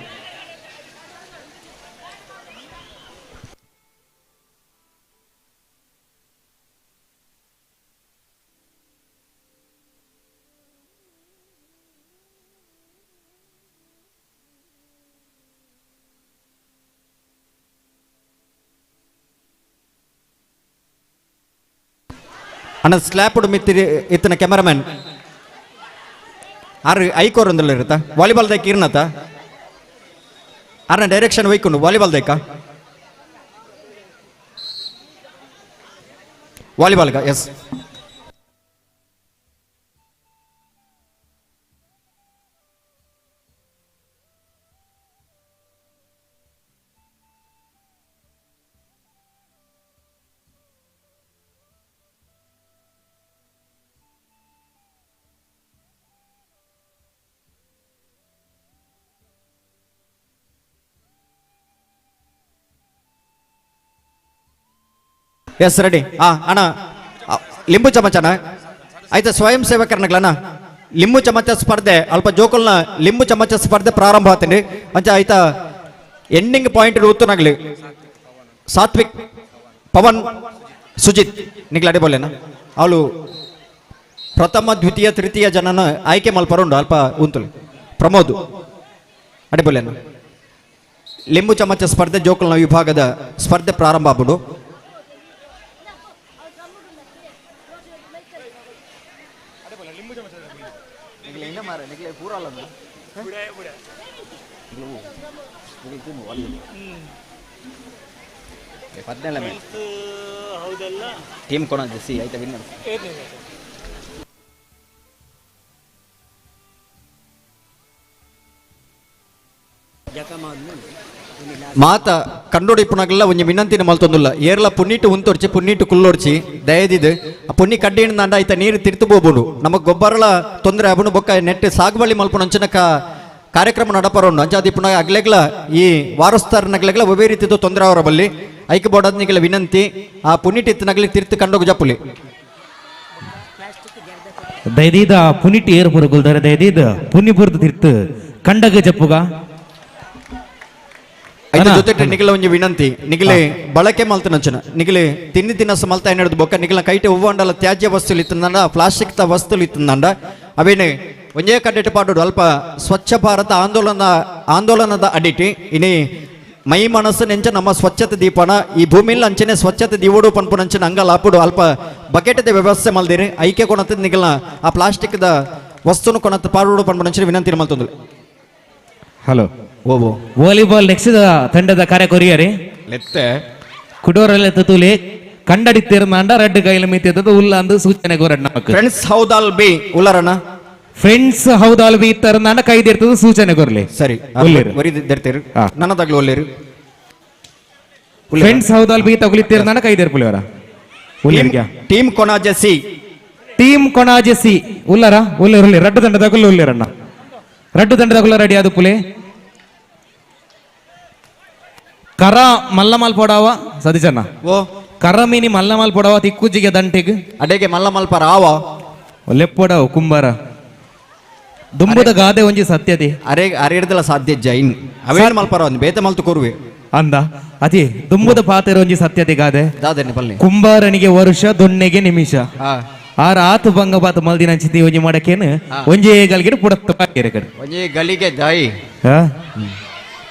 ಅಣ್ಣ ಸ್ಲ್ಯಾಪ್ ಮಿತ್ತಿರಿ ಇತ್ತನ ಕ್ಯಾಮರಾಮ್ಯಾನ್ ಆರು ಐಕೋರ್ ಒಂದಲ್ಲ ಇರುತ್ತಾ ವಾಲಿಬಾಲ್ ದೈಕ್ ಇರ್ನತ ಆರ್ನ ಡೈರೆಕ್ಷನ್ ಒಯ್ಕೊಂಡು ವಾಲಿಬಾಲ್ ದೈಕ. Volleyball S yes ready. ಅಣ್ಣ ಲಿಂಬು ಚಮಚನ ಆಯ್ತಾ ಸ್ವಯಂ ಸೇವಕರನಗಳಣ್ಣ ಲಿಂಬು ಚಮಚ ಸ್ಪರ್ಧೆ ಅಲ್ಪ ಜೋಕುಲ್ನ ಲಿಂಬು ಚಮಚ ಸ್ಪರ್ಧೆ ಪ್ರಾರಂಭ ಆತೀನಿ ಅಂಚ ಆಯ್ತಾ ಎಂಡಿಂಗ್ ಪಾಯಿಂಟ್ ಉತ್ತನಾಗ್ಲಿ ಸಾತ್ವಿಕ್ ಪವನ್ ಸುಜಿತ್ ನಿಗ್ಲ ಅಡಿ ಬೋಲೇನ ಅವಳು ಪ್ರಥಮ ದ್ವಿತೀಯ ತೃತೀಯ ಜನನ ಆಯ್ಕೆ ಮಲ್ಪರುಂಡು ಅಲ್ಪ ಉಂತುಲಿ ಪ್ರಮೋದ್ ಅಡಿ ಬೋಲೇನ ಲಿಂಬು ಚಮಚ ಸ್ಪರ್ಧೆ ಜೋಕುಲ್ನ ವಿಭಾಗದ ಸ್ಪರ್ಧೆ ಪ್ರಾರಂಭ ಆಗ್ಬಿಡು. ಟೀಮ್ ಕೊನಜೆ ಸಿ ಆಯ್ತಾ ವಿನ್ನರ್. ಮಾತ ಕಂಡೋಡಿಪ್ಪುನಾಗಲ್ಲ ಒಂಜಿ ವಿನಂತಿನ ಮಲ್ತೊಂದುಲ್ಲ ಏರ್ಲ ಪುಣ್ಣಿಟ್ಟು ಉಂತೊರ್ಚಿ ಪುಣ್ಣಿಟ್ಟು ಕುಲ್ಲೊರ್ಚಿ ದಯದಿದ್ದು ಆ ಪುಣ್ಣಿ ಕಡ್ಡಿಂದ ಆಯ್ತ ನೀರು ತಿರ್ತು ಹೋಗ್ಬೋದು ನಮಗೆ ಗೊಬ್ಬರಲ ತೊಂದರೆ ಆಬುನು ಬೊಕ್ಕ ನೆಟ್ ಸಾಗುವಳಿ ಮಲ್ಪುನಂಚಿನ ಕಾರ್ಯಕ್ರಮ ನಡಪರೋಣ ಅಂಚಾದಿಪ್ಪುನ ಅಗ್ಲೆಗ್ಲ ಈ ವಾರಸ್ತಾರನಗ್ಲೆಗ್ಲ ಒವೇ ರೀತಿದ ತೊಂದರೆ ಅವರ ಬಲ್ಲಿ ಐಕೆ ಬೋಡದ್ನಿಗೆಲ್ಲ ವಿನಂತಿ ಆ ಪುಣ್ಣಿಟ್ಟಿತ್ತನಗ್ಲಿ ತಿರ್ತು ಕಂಡೋಗ ಜಪ್ಪುಲಿ ದಯದೀದ ಪುನಿಟಿ ಏರ್ ಪುರಗುಲ್ದಾರೆ ದಯದೀದ ಪುನ್ನಿ ಪುರ್ದು ತಿರ್ತು ಕಂಡಗ ಜಪ್ಪುಗ ಐತ ಜೊತೆ ನಿಗಲ ಒಂಜಿ ವಿನಂತಿ ನಿಗಲೆ ಬಳಕೆ ಮಲ್ತನಂಚನ ನಿಗಲೆ ತಿನ್ನಿ ತಿನ್ನಸ ಮಲ್ತ ಏನಿಡ್ದು ಬೊಕ್ಕ ನಿಗಲ ಕೈಟೆ ಹೂವಂಡಲ ತ್ಯಾಜ್ಯ ವಸ್ತುలు ಇತ್ತಂದ ಪ್ಲಾಸ್ಟಿಕ್ ತ ವಸ್ತುలు ಇತ್ತಂದ ಅವೇನೆ ಒಂಜೇ ಕಡ್ಡೆಟ್ ಪಾಡೋಡು ಅಲ್ಪ ಸ್ವಚ್ಛ ಭಾರತ ಆಂದೋಲನದ ಅಡಿಟಿ ಇನಿ ಮೈ ಮನಸ್ಸು ನೆಂಚ ನಮ್ಮ ಸ್ವಚ್ಛತೆ ದೀಪನ ಈ ಭೂಮಿಲಿ ಅಂಚನೆ ಸ್ವಚ್ಛತೆ ದೀವೋಡು ಪನ್ಪುನಂಚನ ಅಂಗಲ ಆಪುಡು ಅಲ್ಪ ಬಕೆಟದ ವ್ಯವಸ್ಥೆ ಮಲ್ದಿರಿ ಐಕೆ ಕೊಣತ ನಿಗಲ ಆ ಪ್ಲಾಸ್ಟಿಕ್ದ ವಸ್ತುನು ಕೊಣತ ಪಾಡೋಡು ಪನ್ಪುನಂಚನ ವಿನಂತಿ ಮಲ್ತೊಂದು. Hello ఓవో volleyball next ತಂಡದ ಕಾರ್ಯಕೊರಿಯರಿ ಲೆತ್ತೆ ಕುಡೋರಲ್ಲ ತೂಲೆ ಕಂಡಡಿ ತೀರ್ಮಾಂಡ ರಡ್ಡು ಕೈಲ ಮಿತ್ತಿದ್ದದು ಉಲ್ಲ ಅಂದು ಸೂಚನೆ ಕೋರಡ್ ನಮಕ್ ಫ್ರೆಂಡ್ಸ್ ಹೌದಾಲ್ ಬಿ ಉಲ್ಲರಣ ಫ್ರೆಂಡ್ಸ್ ಹೌದಾಲ್ ಬಿ ಇತ್ತರ್ನಾಂಡ ಕೈದಿರ್ತದ ಸೂಚನೆ ಕೊರ್ಲಿ ಸರಿ ಉಲ್ಲೇರು ಒರಿದಿರ್ತೀರಿ ನನ್ನದಾಗ್ಲು ಒಲ್ಲೇರು ಫ್ರೆಂಡ್ಸ್ ಹೌದಾಲ್ ಬಿ ತಗುಲಿತ್ತೀರ್ನಾಂಡ ಕೈದಿರ್ಪುಲಿವರ ಉಲ್ಲೇರಿಗೆ team Konaje C team Konaje C ಉಲ್ಲರ ಉಲ್ಲೇರು ಉಲ್ಲೇರು ರಡ್ಡು ತಂಡದಾಗುಲ್ಲ ಉಲ್ಲೇರಣ್ಣ ರಡ್ಡು ತಂಡದಾಗುಲ್ಲ ರೆಡಿ ಅದು ಪುಲೆ ಕರ ಮಲ್ಲಮಾಲ್ ಪೊಡಾವ ಸದಿಜನ ಓ ಕರ ಮೀನಿ ಮಲ್ಲಮಾಲ್ ಪೊಡಾವ ತಿಕ್ಕುಜಿಗೆ ದಂಟೆಗ್ ಅಡೆಗೆ ಮಲ್ಲಮಾಲ್ ಪರ ಆವ ಲೆಪ್ಪೊಡಾವ ಕುಂಬಾರ ದುಂಬುದ ಗಾದೆ ಒಂಜಿ ಸತ್ಯತಿ ಅರೆ ಅರೆ ಹಿಡ್ದಲ ಸಾಧ್ಯ ಜೈನ್ ಅವೇನು ಮಲ್ಪರ ಒಂದು ಬೇತೆ ಮಲ್ತು ಕೊರುವೆ ಅಂದ ಅತಿ ದುಂಬುದ ಪಾತೆರ ಒಂಜಿ ಸತ್ಯತಿ ಗಾದೆ ದಾದನೆ ಪಲ್ಲೆ ಕುಂಬಾರನಿಗೆ ವರುಷ ದೊಣ್ಣೆಗೆ ನಿಮಿಷ ಆರ ಆತು ಬಂಗ ಬಾತ ಮಲ್ದಿನ ಅಂಚಿತಿ ಒಂಜಿ ಮಾಡಕೇನು ಒಂಜೇ ಗಲ್ಗಿಡು ಪುಡತ್ತ ಪಾಕೇರೆ ಕಡೆ ಒಂಜಿ ಗಲಿಗೆ ಜಾಯಿ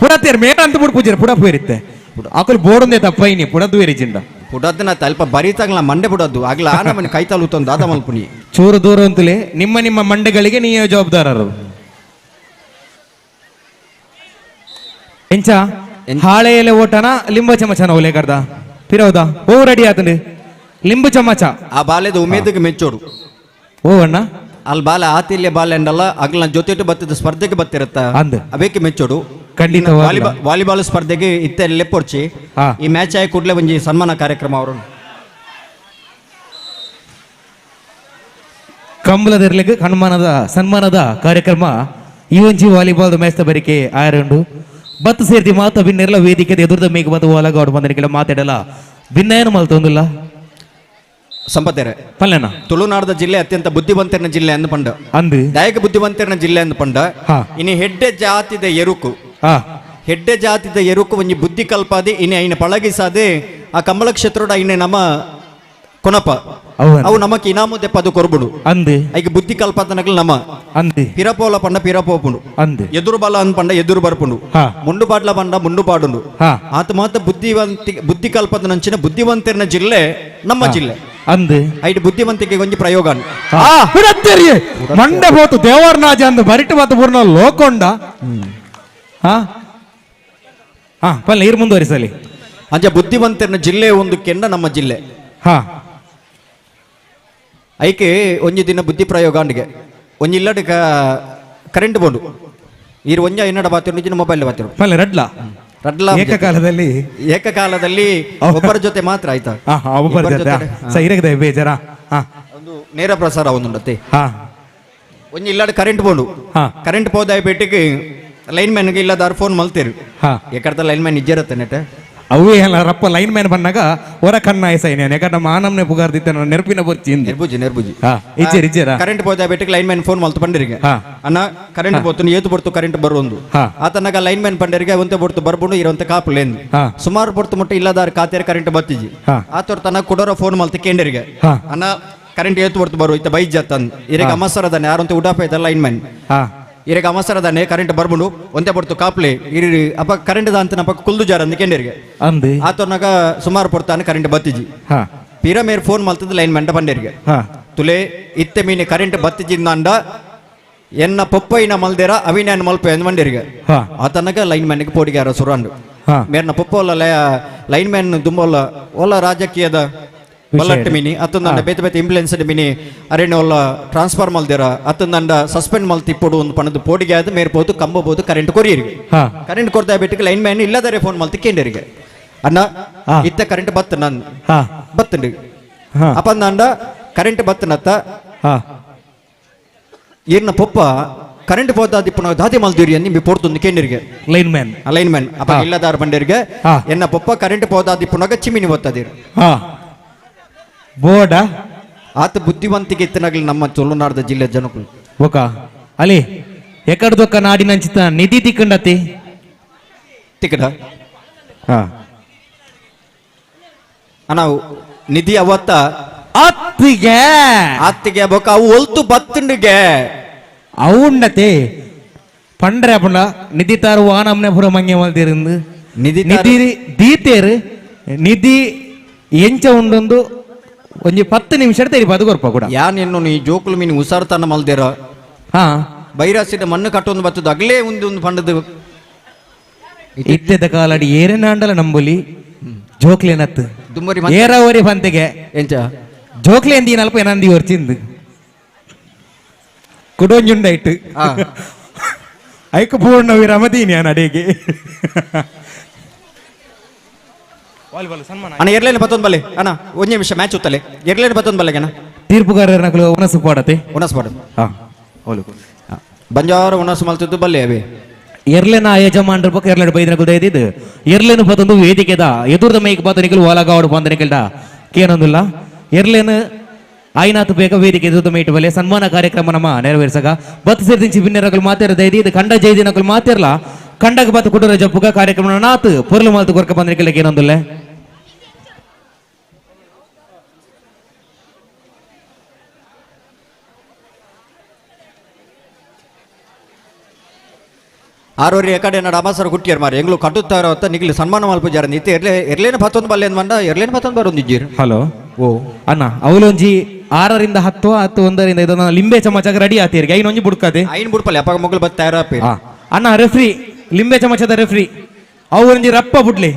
ಪುಡತ್ತೇರು ಮೇಡ ಅಂತ ಪುಡ್ ಪೂಜೆ ಪುಡ ಪೇರಿತ್ತೆ ಆಕಲ್ ಬೋಡೊಂದೇ ತಪ್ಪೈನಿ ಪುಡದ್ದು ವೇರಿಜಿಂಡ ಪುಡದ್ದನ ತಲ್ಪ ಬರೀತಾಗ್ಲ ಮಂಡೆ ಪುಡದ್ದು ಆಗ್ಲ ನಮ್ಮನೆ ಕೈ ತಲುತ್ತೊಂದು ದಾದ ಮಲ್ಪುನಿ ಚೂರು ದೂರ ಅಂತಲೇ ನಿಮ್ಮ ನಿಮ್ಮ ಮಂಡೆಗಳಿಗೆ ನೀವೇ ಜವಾಬ್ದಾರರು ಎಂಚ ಹಾಳೆ ಎಲೆ ಓಟನ ಲಿಂಬ ಚಮಚನ ಒಲೆ ಕರ್ದ ಪಿರೋದ ಓ ರೆಡಿ ಆತಂడి ಲಿಂಬು ಚಮಚ ಆ ಬಾಲೆದ ಉಮೇದಿಗೆ ಮೆಚ್ಚೋಡು ಓ ಅಣ್ಣ ಅಲ್ಲಿ ಬಾಲೆ ಆತಿಲ್ಯ ಬಾಲೆ ಅಂಡಲ್ಲ ಅಗ್ಲ ಜೊತೆ ಬತ್ತಿದ ಸ್ಪರ್ಧೆಗೆ ಬತ್ತಿರತ್ತ ಅಂದ್ ಅವೇಕೆ ಮೆಚ್ಚೋಡು ಖಂಡಿತ ವಾಲಿಬಾಲ್ ಸ್ಪರ್ಧೆಗೆ ಇತ್ತೆ ಲೆಪ್ಪೊರ್ಚಿ ಈ ಮ್ಯಾಚ್ ಆಗಿ ಕೂಡಲೇ ಒಂಜಿ ಸನ್ಮಾನ ಕಾರ್ಯಕ್ರಮ ಅವರು ಕಂಬಲದಿರ್ಲಿಕ್ಕೆ ಸನ್ಮಾನದ ಕಾರ್ಯಕ್ರಮ ಈ ಒಂಜಿ ವಾಲಿಬಾಲ್ ಮ್ಯಾಚ್ ಬರಿಕೆ ಆಯರುಂಡು ಬತ್ತು ಸೇರ್ತಿ ಮಾತ ಬಿನ್ನೆಲ್ಲ ವೇದಿಕೆ ಎದುರ್ದ ಮೇಗ ಬತ್ತು ಒಳಗಾಡು ಬಂದನಿಗೆಲ್ಲ ಮಾತಾಡಲ್ಲ ಭಿನ್ನ ಮಲ್ತೊಂದಿಲ್ಲ ಸಂಪತ್ತೇರೆ ಪಲ್ಲೆನ ತುಳುನಾಡದ ಜಿಲ್ಲೆ ಅತ್ಯಂತ ಬುದ್ಧಿವಂತರನ ಜಿಲ್ಲೆ ಅಂದ್ ಪಂಡ ಅಂದು ದಾಯಕ ಬುದ್ಧಿವಂತರನ ಜಿಲ್ಲೆ ಅಂದ್ ಪಂಡ ಇನಿ ಹೆಡ್ಡೆ ಜಾತಿದ ಎರುಕು ಹೆಡ್ಡೆ ಜಾತಿದ ಎರುಕು ಒಂಜಿ ಬುದ್ಧಿ ಕಲ್ಪಾದಿ ಇನಿ ಐನ ಪಳಗಿಸಾದೆ ಆ ಕಮಲ ಕ್ಷೇತ್ರೋಡ ಐನೆ ನಮ್ಮ ಕೊನಪ ಅವು ನಮಕ್ ಇನಾಮು ದೆಪ್ಪದು ಕೊರ್ಬುಡು ಅಂದು ಐಕ ಬುದ್ಧಿ ಕಲ್ಪಾದನಗಲು ನಮ ಅಂದು ಪಿರಪೋಲ ಪಂಡ ಪಿರಪೋಪುಂಡು ಅಂದು ಎದುರು ಬಲ ಅಂದ್ ಪಂಡ ಎದುರು ಬರ್ಪುಂಡು ಮುಂಡು ಪಾಡ್ಲ ಪಂಡ ಮುಂಡು ಪಾಡುಂಡು ಆತ ಮಾತ ಬುದ್ಧಿವಂತಿ ಬುದ್ಧಿ ಕಲ್ಪದನಂಚಿನ ಬುದ್ಧಿವಂತರನ ಜಿಲ್ಲೆ ನಮ್ಮ ಜಿಲ್ಲೆ ಅಂದು ಐಟ್ ಬುದ್ಧಿವಂತಿಕೆ ಒಂಜಿ ಪ್ರಯೋಗ ಮಂಡೆ ಹೋತು ದೇವರ್ನಾಜ ಅಂದು ಬರಿಟು ಮಾತು ಪೂರ್ಣ ಲೋಕೊಂಡ ಹಾ ಹಾ ಪಲ್ಲ ನೀರು ಮುಂದುವರಿಸಲಿ ಅಂಚ ಬುದ್ಧಿವಂತರನ ಜಿಲ್ಲೆ ಒಂದು ಕೆಂಡ ನಮ್ಮ ಜಿಲ್ಲೆ ಹಾ ಐಕೆ ಒಂಜಿ ದಿನ ಬುದ್ಧಿ ಪ್ರಯೋಗ ಅಂಡಿಗೆ ಒಂಜಿ ಇಲ್ಲಡ ಕರೆಂಟ್ ಬೋಂಡು ಈರು ಒಂಜ ಎನ್ನಡ ಬಾತಿರು ನಿಜ ಮೊಬೈಲ್ ಬಾತಿರು ಪಲ್ಲೆ ರಡ್ಲಾ ರಡ್ಲಾ ಏಕಕಾಲದಲ್ಲಿ ಏಕಕಾಲದಲ್ಲಿ ಒಬ್ಬರ ಜೊತೆ ಮಾತ್ರ ಆಯ್ತಾ ಒಬ್ಬರ ಜೊತೆ ಸೈರಗದೆ ಬೇಜಾರ ಒಂದು ನೇರ ಪ್ರಸಾರ ಒಂದುಂಡತ್ತೆ ಒಂಜಿ ಇಲ್ಲಡ ಕರೆಂಟ್ ಬೋಂಡು ಕರೆಂಟ್ ಪೋದಾಯ ಪೇಟೆಗೆ ಲೈನ್ ಮ್ಯಾನ್ಗೆ ಇಲ್ಲದಾರು ಫೋನ್ ಮಲ್ತೇರು ಏಕರ್ತ ಲೈನ್ ಮ್ಯಾನ್ ಇಜ್ಜಿರತ್ತೆ ನೆಟ ಅವೇ ಅಲ್ಲ ರಪ್ಪ ಲೈನ್ ಮ್ಯಾನ್ ಬಂದಾಗ ಹೊರ ಕಣ್ಣ ಆಯ್ಸಾಯ್ನ ಯಾಕಂದ್ರೆ ನಮ್ಮ ಆನಮ್ನೆ ಪುಗಾರ್ದಿತ್ತ ನೆನಪಿನ ಬರ್ಚಿ ನೆರ್ಬುಜಿ ನೆರ್ಬುಜಿ ಇಜ್ಜೇರ್ ಇಜ್ಜೇರ ಕರೆಂಟ್ ಪೋದ ಬೆಟ್ಟಿಗೆ line man phone ಮಲ್ತು ಪಂಡಿರಿಗೆ ಅಣ್ಣ ಕರೆಂಟ್ ಪೋತು ಏತು ಬಡ್ತು ಕರೆಂಟ್ ಬರುವಂದು ಆತನಾಗ ಲೈನ್ ಮ್ಯಾನ್ ಪಂಡರಿಗೆ ಒಂತೆ ಬಡ್ತು ಬರ್ಬುಂಡು ಇರುವಂತ ಕಾಪುಲೇಂದು ಸುಮಾರು ಬಡ್ತು ಮುಟ್ಟ ಇಲ್ಲದಾರ ಕಾತೇರ ಕರೆಂಟ್ ಬತ್ತಿಜಿ ಆತೋರ್ ತನ ಕುಡೋರ ಫೋನ್ ಮಲ್ತು ಕೇಂಡರಿಗೆ ಅಣ್ಣ ಕರೆಂಟ್ ಏತು ಬಡ್ತು ಬರು ಇತ್ತ ಬೈಜ್ ಇರಗ ಅಮಸರದಾನೆ ಯಾರಂತ ಉಡಾಪ ಐತಲ್ಲ ಲೈನ್ ಮ್ಯಾನ್ ಇರಗ ಅವಸರದಾನೆ ಕರೆಂಟ್ ಬರ್ಬುಂಡು ಒಂತೆ ಪೊರ್ತು ಕಾಪ್ಲೆ ಇರಿ ಅಪ್ಪ ಕರೆಂಟ್ ದಾಂತ ನಪ್ಪ ಕುಲ್ದು ಜಾರ ಅಂದ್ ಕೆಂಡರಿಗೆ ಆತೋರ್ನಾಗ ಸುಮಾರು ಪೊರ್ತಾನೆ ಕರೆಂಟ್ ಬತ್ತಿಜಿ ಪಿರ ಮೇರ್ ಫೋನ್ ಮಲ್ತದ ಲೈನ್ ಮ್ಯಾನ್ ಪಂಡೇರಿಗೆ ತುಲೆ ಇತ್ತೆ ಮೀನು ಕರೆಂಟ್ ಬತ್ತಿಜಿಂದ ಎನ್ನ ಪೊಪ್ಪೈನ ಮಲ್ದೇರ ಅವಿನ್ಯಾನ್ ಮಲ್ಪೆ ಅಂದ್ ಮಂಡೇರಿಗೆ ಆತನಗ ಲೈನ್ ಮ್ಯಾನ್ಗೆ ಪೋಡಿಗಾರ ಸುರಾಂಡು ಮೇರ್ನ ಪೊಪ್ಪ ಲೈನ್ ಮ್ಯಾನ್ ದುಂಬೋಲ್ಲ ಓಲ ರಾಜಕೀಯದ ಬಲ್ಲಟ್ಟು ಮಿನಿ ಅತ್ತಂದಂಡ ಬೇತೆ ಬೇತೆ ಇಂಬ್ಯುಲೆನ್ಸ್ ಮಿನಿ ಅರೇಣ ಒಲ್ಲ ಟ್ರಾನ್ಸ್ಫರ್ ಮಲ್ದಿರ ಅತ್ತಂದಂಡ ಸಸ್ಪೆಂಡ್ ಮಲ್ತಿ ಪೊಡು ಒಂದು ಪಣದು ಪೋಡಿಗೆ ಆದ ಮೇರ್ ಪೋದು ಕಂಬ ಕರೆಂಟ್ ಕೊರಿಯರಿಗೆ ಕರೆಂಟ್ ಕೊಡ್ತಾ ಬಿಟ್ಟಿಗೆ ಲೈನ್ ಮ್ಯಾನ್ ಇಲ್ಲದರೆ ಫೋನ್ ಮಲ್ತಿ ಕೇಂದ್ರಿಗೆ ಅಣ್ಣ ಇತ್ತ ಕರೆಂಟ್ ಬತ್ತ ನನ್ ಬತ್ತಂಡು ಅಪ್ಪಂದಂಡ ಕರೆಂಟ್ ಬತ್ತನತ್ತ ಈರ್ನ ಪೊಪ್ಪ ಕರೆಂಟ್ ಪೋದಾದಿ ಪುನಃ ದಾದಿ ಮಲ್ದಿರಿ ಅಂದಿ ಮಿ ಪೋಡ್ತುಂದು ಕೇಂದ್ರಿಗೆ line man line man ಅಪ್ಪ ಇಲ್ಲದಾರ ಬಂಡೇರಿಗೆ ಎನ್ನ ಪೊಪ್ಪ ಕರೆಂಟ್ ಪೋದಾದಿ ಪುನಃ ಚಿಮಿನಿ ಓದ್ತದಿರು ಬೋರ್ಡ ಆತ ಬುದ್ಧಿವಂತಿಕೆ ಇತ್ತನಾಗಲಿ ನಮ್ಮ ತುಳುನಾಡದ ಜಿಲ್ಲೆ ಜನಗಳು ಓಕ ಅಲ್ಲಿ ಎಕ್ಕಡದೊಕ್ಕ ನಾಡಿನಂಚಿತ ನಿಧಿ ತಿಕ್ಕಂಡತಿ ತಿಕ್ಕಡ ಅಣ್ಣ ನಿಧಿ ಅವತ್ತ ಅತ್ತಿಗೆ ಅತ್ತಿಗೆ ಬೊಕ್ಕ ಅವು ಒಲ್ತು ಬತ್ತಂಡಿಗೆ ಅವುಂಡತೆ ಪಂಡ್ರೆ ಪಂಡ ನಿಧಿ ತಾರು ವಾನಮ್ನೆ ಪುರ ಮಂಗೆ ಮಲ್ದಿರಂದು ನಿಧಿ ನಿಧಿ ದೀತೇರು ನಿಧಿ ಎಂಚ ಉಂಡೊಂದು ಒಂಜಿ 10 ನಿಮಿಷ ತೆರಿಪಾದು ಕೊರ್ಪ ಕೂಡ ಯಾನ್ ನೀ ಜೋಕುಲು ಮೀನು ಉಸಾರ್ತನ ಮಲ್ದೇರ ಹಾ ಬೈರಾಸಿದ ಮಣ್ಣು ಕಟ್ಟೊಂದು ಬತ್ತದ ಅಗಲೇ ಒಂದು ಒಂದು ಪಂಡದ ಇತ್ತೆದ ಕಾಲಡಿ ಏರೇನಾಂಡಲ ನಂಬುಲಿ ಜೋಕ್ಲೇನತ್ತು ಏರವರಿ ಪಂತೆಗೆ ಎಂಚ ಜೋಕ್ಲೆ ಎಂದಿ ನಲ್ಪ ಏನಂದಿ ವರ್ಚಿಂದು ಕುಡೊಂಜುಂಡೈಟ್ ಐಕ ಪೂರ್ಣ ವಿರಮದೀನಿ ಅಡಿಗೆ ಅಣ್ಣ ಎರ್ಲೇನು ಬತ್ತೊಂದು ಬಲ್ಲೆ ಅಣ್ಣ ಒಂದು ನಿಮಿಷ ಮ್ಯಾಚ್ ಉತ್ತಲೆ ಎರ್ಲೇನು ಬತ್ತೊಂದು ಬಲ್ಲೆಗೆ ಅಣ್ಣ ತೀರ್ಪುಗಾರರ ಉನಸು ಪಾಡತೆ ಉನಸು ಪಾಡ ಬಂಜಾರ ಉನಸು ಮಲ್ತಿದ್ದು ಬಲ್ಲೆ ಅವೇ ಎರ್ಲೆನ ಯಜಮಾನ್ರ ಪಕ್ಕ ಎರ್ಲೆಡು ಬೈದಿನ ಕುದ ಇದ್ದು ಎರ್ಲೇನು ಬತ್ತೊಂದು ವೇದಿಕೆದ ಎದುರ್ದ ಮೈಕ್ ಬಾತನಿಕಲ್ ಓಲಗಾವಡು ಬಂದನಿಕಲ್ಡ ಕೇನೊಂದಿಲ್ಲ ಎರ್ಲೇನು ಆಯ್ನಾತು ಬೇಗ ವೇದಿಕೆ ಎದುರ್ದ ಮೈಟ್ ಬಲ್ಲೆ ಸನ್ಮಾನ ಕಾರ್ಯಕ್ರಮ ನಮ್ಮ ನೆರವೇರಿಸಗ ಬತ್ತು ಸೇರ್ದಿಂಚಿ ಬಿನ್ನೆರಗಳು ಮಾತೇರದ ಇದು ಕಂಡ ಜೈದಿನಕಲ್ ಮಾತಿರ್ಲ ಕಂಡಗ ಬಾತು ಕುಟುರ ಜಪ್ಪುಗ ಕಾರ್ಯಕ್ರಮ ನಾತು ಪೊರ್ಲು ಮಾತು ಕೊರ್ಕ ಬಂದನಿಕಲ್ ಏನೊಂದಿಲ್ಲ ಆರೂವರೆ ಕಡೆ ನಡ ಅಮಾಸರ ಗುಟ್ಟಿಯರ್ ಮಾರಿ ಎಂಗ್ಳು ಕಟ್ಟುತ್ತಾರ ಹೊತ್ತ ನಿಗ್ಲಿ ಸನ್ಮಾನ ಮಲ್ಪ ಜಾರ ನಿತ್ಯ ಎರ್ಲೆ ಎರ್ಲೇನ ಬತ್ತೊಂದು ಬಲ್ಲೆ ಮಂಡ ಎರ್ಲೇನ ಬತ್ತೊಂದು ಬರೋದಿದ್ದೀರಿ ಹಲೋ ಓ ಅಣ್ಣ ಅವಲೊಂಜಿ 6 ರಿಂದ 10 10 1 ರಿಂದ 5 ಲಿಂಬೆ ಚಮಚ ರೆಡಿ ಆತೀರಿಗೆ ಐನೊಂಜಿ ಬುಡ್ಕದೆ ಐನ್ ಬುಡ್ಪಲ್ಲೆ ಅಪ್ಪ ಮಗಳು ಬತ್ತ ತಯಾರಾಪಿ ಅಣ್ಣ ರೆಫ್ರಿ ಲಿಂಬೆ ಚಮಚದ ರೆಫ್ರಿ ಅವರೊಂಜಿ ರಪ್ಪ ಬುಡ್ಲಿ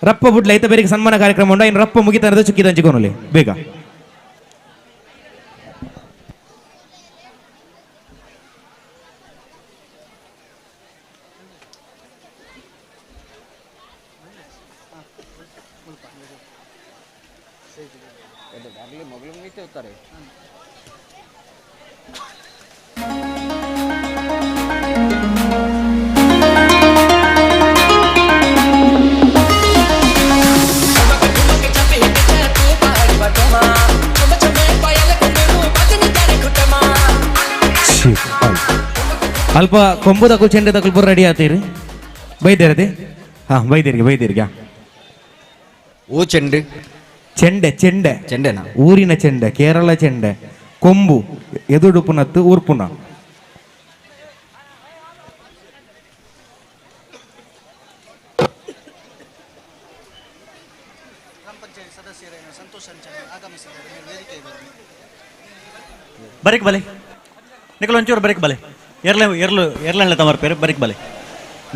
ರಪ್ಪ ಬುಡ್ಲಿ ಐತ ಬೇರೆ ಸನ್ಮಾನ ಕಾರ್ಯಕ್ರಮ ಉಂಡು ಐನ್ ರಪ್ಪ ಮುಗಿತಾರದ ಚುಕ್ಕಿದಂಚಿಕೊನಲಿ ಬೇಗ ಅಲ್ಪ ಕೊಂಬು ತಕುಲ್ ಚೆಂಡೆ ತಕುಲ್ ಪೂರ ರೆಡಿ ಆತೀರಿ ಬೈದೇರದೆ ಹಾ ಬೈದೇರಿಗೆ ಬೈದೇರಿಗೆ ಓ ಚೆಂಡೆ ಚೆಂಡೆ ಚೆಂಡೆ ಚೆಂಡೆನಾ ಊರಿನ ಚೆಂಡೆ ಕೇರಳ ಚೆಂಡೆ ಕೊಂಬು ಎದುಡುಪುನತ್ತು ಊರ್ಪುನ ಬರೀಕ್ ಬಲೆ ನಿಖಲ್ ಒಂಚೂರು ಬರೀಕ್ ಬಲೆ ಎರ್ಲೆ ಎರ್ಲು ಎರ್ಲಣ್ಣ ತಮರ್ ಪೇರು ಬರೀಕ್ ಬಲೆ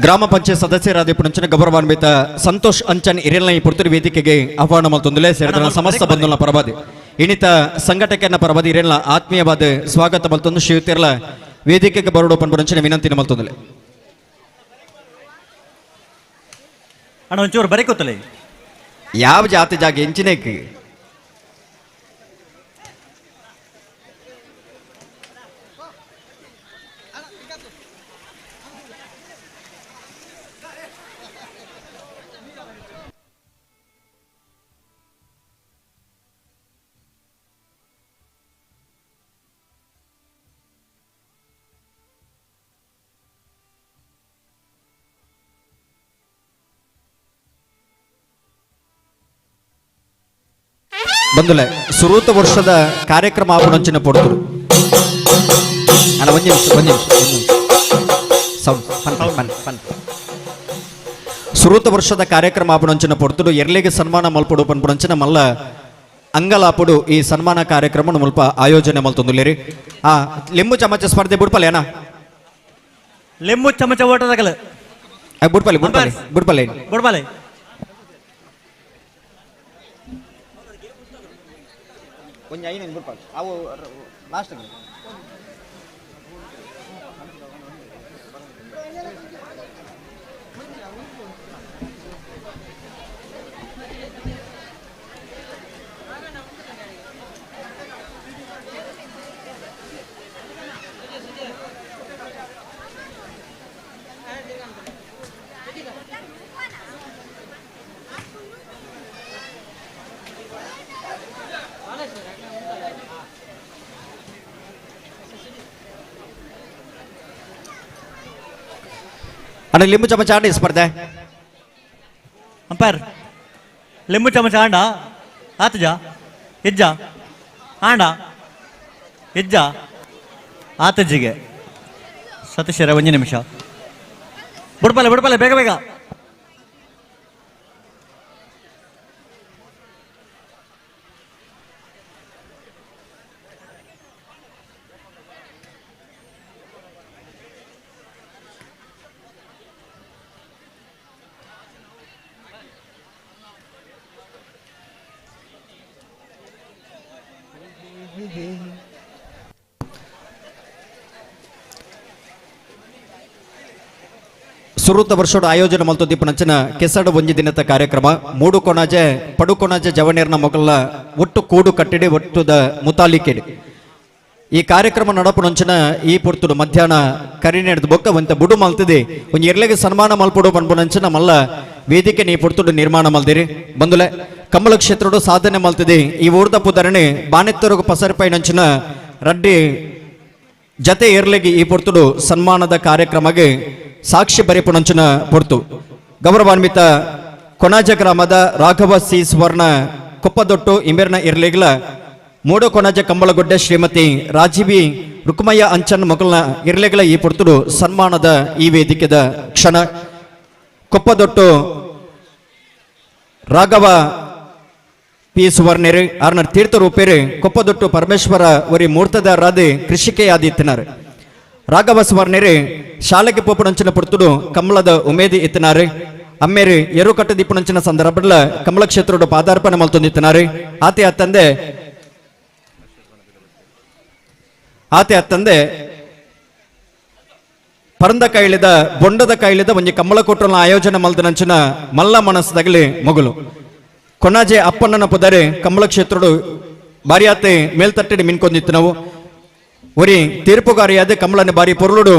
ಗ್ರಾಮ ಪಂಚಾಯತ್ ಸದಸ್ಯರಾದ ಪುಣಂಚನ ಗೌರವಾನ್ವಿತ ಸಂತೋಷ್ ಅಂಚನ್ ಇರೆಲ್ನ ಈ ಪುರ್ತುರಿ ವೇದಿಕೆಗೆ ಆಹ್ವಾನ ಮಲ್ತೊಂದುಲೆ ಸೇರಿದ ಸಮಸ್ತ ಬಂಧುಲ ಪರವಾದಿ ಇಣಿತ ಸಂಘಟಕನ ಪರವಾದ ಇರೆಲ್ಲ ಆತ್ಮೀಯವಾದ ಸ್ವಾಗತ ಮಲ್ತೊಂದು ಶ್ರೀಯುತಿರ್ಲ ವೇದಿಕೆಗೆ ಬರೋಡು ಪನ್ಪುನಂಚಿನ ವಿನಂತಿನ ಮಲ್ತೊಂದುಲೆ. ಅಣ್ಣ ಒಂಚೂರು ಬರೀಕೊತ್ತಲೆ ಯಾವ ಜಾತಿ ಜಾಗ ಎಂಚಿನೇಕ್ ಬಂದುಲೆ ಸುರೂತ ವರ್ಷದ ಕಾರ್ಯಕ್ರಮ ಆಪುಣಂಚಿನ ಪೊಡ್ತರು. ಅಣ್ಣ ಒಂಜಿ ನಿಮಿಷ ಒಂಜಿ ನಿಮಿಷ ಒಂಜಿ ನಿಮಿಷ ಸೌಂಡ್ ಪನ್ ಪನ್ ಪನ್. ಸುರೂತ ವರ್ಷದ ಕಾರ್ಯಕ್ರಮ ಆಪುಣಂಚಿನ ಪೊಡ್ತರು ಎರ್ಲಿಗೆ ಸನ್ಮಾನ ಮಲ್ಪಡು ಪನ್ಪುಣಂಚಿನ ಮಲ್ಲ ಅಂಗಲಾಪುಡು ಈ ಸನ್ಮಾನ ಕಾರ್ಯಕ್ರಮ ಮುಲ್ಪ ಆಯೋಜನೆ ಮಲ್ತೊಂದುಲ್ಲೇರಿ. ಆ ಲಿಂಬು ಚಮಚ ಸ್ಪರ್ಧೆ ಬುಡ್ಪಲೆ ಅಣ್ಣ. ಲಿಂಬು ಚಮಚ ಓಟದಗಲ ಬುಡ್ಪಲೆ ಬುಡ್ಪಲೆ ಬುಡ್ಪಲೆ ಬುಡ್ಪಲೆ. ಒಂಜಿ ಐನು ಬುಡ್ಪಲೆ ಅವು ಲಾಸ್ಟ್. ಅಣ್ಣ ಲಿಂಬು ಚಮಚ ಆಡಿ ಸ್ಪರ್ಧೆ. ಅಂಪೈರ್ ಲಿಂಬು ಚಮಚ ಆಂಡ ಆತಜ ಇಜ್ಜ ಆಂಡ ಇಜ್ಜ ಆತಜ್ಜಿಗೆ ಸತೀಶರ ಒಂಜಿ ನಿಮಿಷ ಬುಡ್ಪಲೆ ಬುಡ್ಪಲೆ ಬೇಗ ಬೇಗ. ಸುರೂತ ವರ್ಷೋಡು ಆಯೋಜನೆ ಮಲ್ತೊಂದಿಪ್ಪುನಂಚಿನ ಕೆಸಡು ಒಂಜಿ ದಿನದ ಕಾರ್ಯಕ್ರಮ ಮೂಡು ಕೊಣಾಜೆ ಪಡು ಕೊಣಾಜೆ ಜವನೇರ್ನ ಮೊಗಲ ಒಟ್ಟು ಕೂಡು ಕಟ್ಟಿಡಿ ಒಟ್ಟುದ ಮುತಾಲಿಕೆಡಿ ಈ ಕಾರ್ಯಕ್ರಮ ನಡಪುನಂಚಿನ ಈ ಪೊರ್ತುಡು ಮಧ್ಯಾಹ್ನ ಕರಿನೆಡ್ದು ಬೊಕ್ಕ ಒಂತ ಬುಡು ಮಲ್ತದೆ ಒಂಜಿ ಎರ್ಲೆಗೆ ಸನ್ಮಾನ ಮಲ್ಪಡು ಪನ್ಪುನಂಚಿನ ಮಲ್ಲ ವೇದಿಕೆ ನೀ ಪೊರ್ತುಡು ನಿರ್ಮಾಣ ಮಲ್ದಿರಿ. ಬಂದುಲೆ ಕಮಲ ಕ್ಷೇತ್ರಡು ಸಾಧನೆ ಮಲ್ತದೆ ಈ ಊರ್ದ ಪುದರಣೆ ಬಾನೆತ್ತರಗು ಪಸರಿಪೈನಂಚಿನ ರಡ್ಡಿ ಜತೆ ಎರ್ಲೆಗೆ ಈ ಪೊರ್ತುಡು ಸನ್ಮಾನದ ಕಾರ್ಯಕ್ರಮಕ್ಕೆ ಸಾಕ್ಷಿ ಬರೆಪುನಂಚಿನ ಪೊರ್ತು ಗೌರವಾನ್ವಿತ ಕೊಣಾಜ ಗ್ರಾಮದ ರಾಘವ ಸಿ ಸುವರ್ಣ ಕೊಪ್ಪದೊಟ್ಟು ಇಮೆರ್ನ ಇರ್ಲಿಗ್ಲ ಮೂಡೋ ಕೊಣಾಜ ಕಂಬಳಗುಡ್ಡೆ ಶ್ರೀಮತಿ ರಾಜೀವಿ ರುಕ್ಮಯ್ಯ ಅಂಚನ್ ಮೊಗಲ್ನ ಇರ್ಲಿಗ್ಲ ಈ ಪೊರ್ತುಡು ಸನ್ಮಾನದ ಈ ವೇದಿಕೆದ ಕ್ಷಣ. ಕೊಪ್ಪದೊಟ್ಟು ರಾಘವ ಪಿ ಸುವರ್ಣರು ಆರ್ನ ತೀರ್ಥ ರೂಪೇರು ಕೊಪ್ಪದೊಟ್ಟು ಪರಮೇಶ್ವರ ಒರಿ ಮೂರ್ತದ ರಾಧೆ ಕೃಷಿಕೆಯಾದಿತ್ತಿನಾರು. ರಾಘವ ಸುವರ್ಣರು ಶಾಲೆಗೆ ಪೋಪುನಂಚಿನ ಪೊರ್ತುಡು ಕಮಲದ ಉಮೇದಿ ಇತ್ತಿನಾರು. ಅಮ್ಮೇರು ಎರು ಕಟ್ಟದಿಪ್ಪುನಂಚಿನ ಸಂದರ್ಭದ ಕಮಲ ಕ್ಷೇತ್ರೋಡು ಪಾದಾರ್ಪಣೆ ಮಲ್ತೊಂದಿತ್ತಿನಾರು. ಆತೆ ಅತ್ತಂದೆ ಪರಂದ ಕೈಲಿದ ಬೊಂಡದ ಕೈಲಿದ ಒಂಜಿ ಕಮಲ ಕೊಟ್ಟನ ಆಯೋಜನೆ ಮಲ್ದನಂಚಿನ ಮಲ್ಲ ಮನಸ್ಸದಗಲಿ ಮೊಗಲು ಕೊಣಾಜೆ ಅಪ್ಪಣ್ಣನ ಪುದರೆ ಕಮಲ ಕ್ಷೇತ್ರೋಡು ಬಾರಿಯಾತೆ ಮೇಲ್ತಟ್ಟಡಿ ಮಿನ್ಕೊಂದಿತ್ತು ನಾವು. ಒರಿ ತೀರ್ಪುಗಾರಿಯಾದ ಕಮಲನ ಬಾರಿ ಪೊರುಳುಡು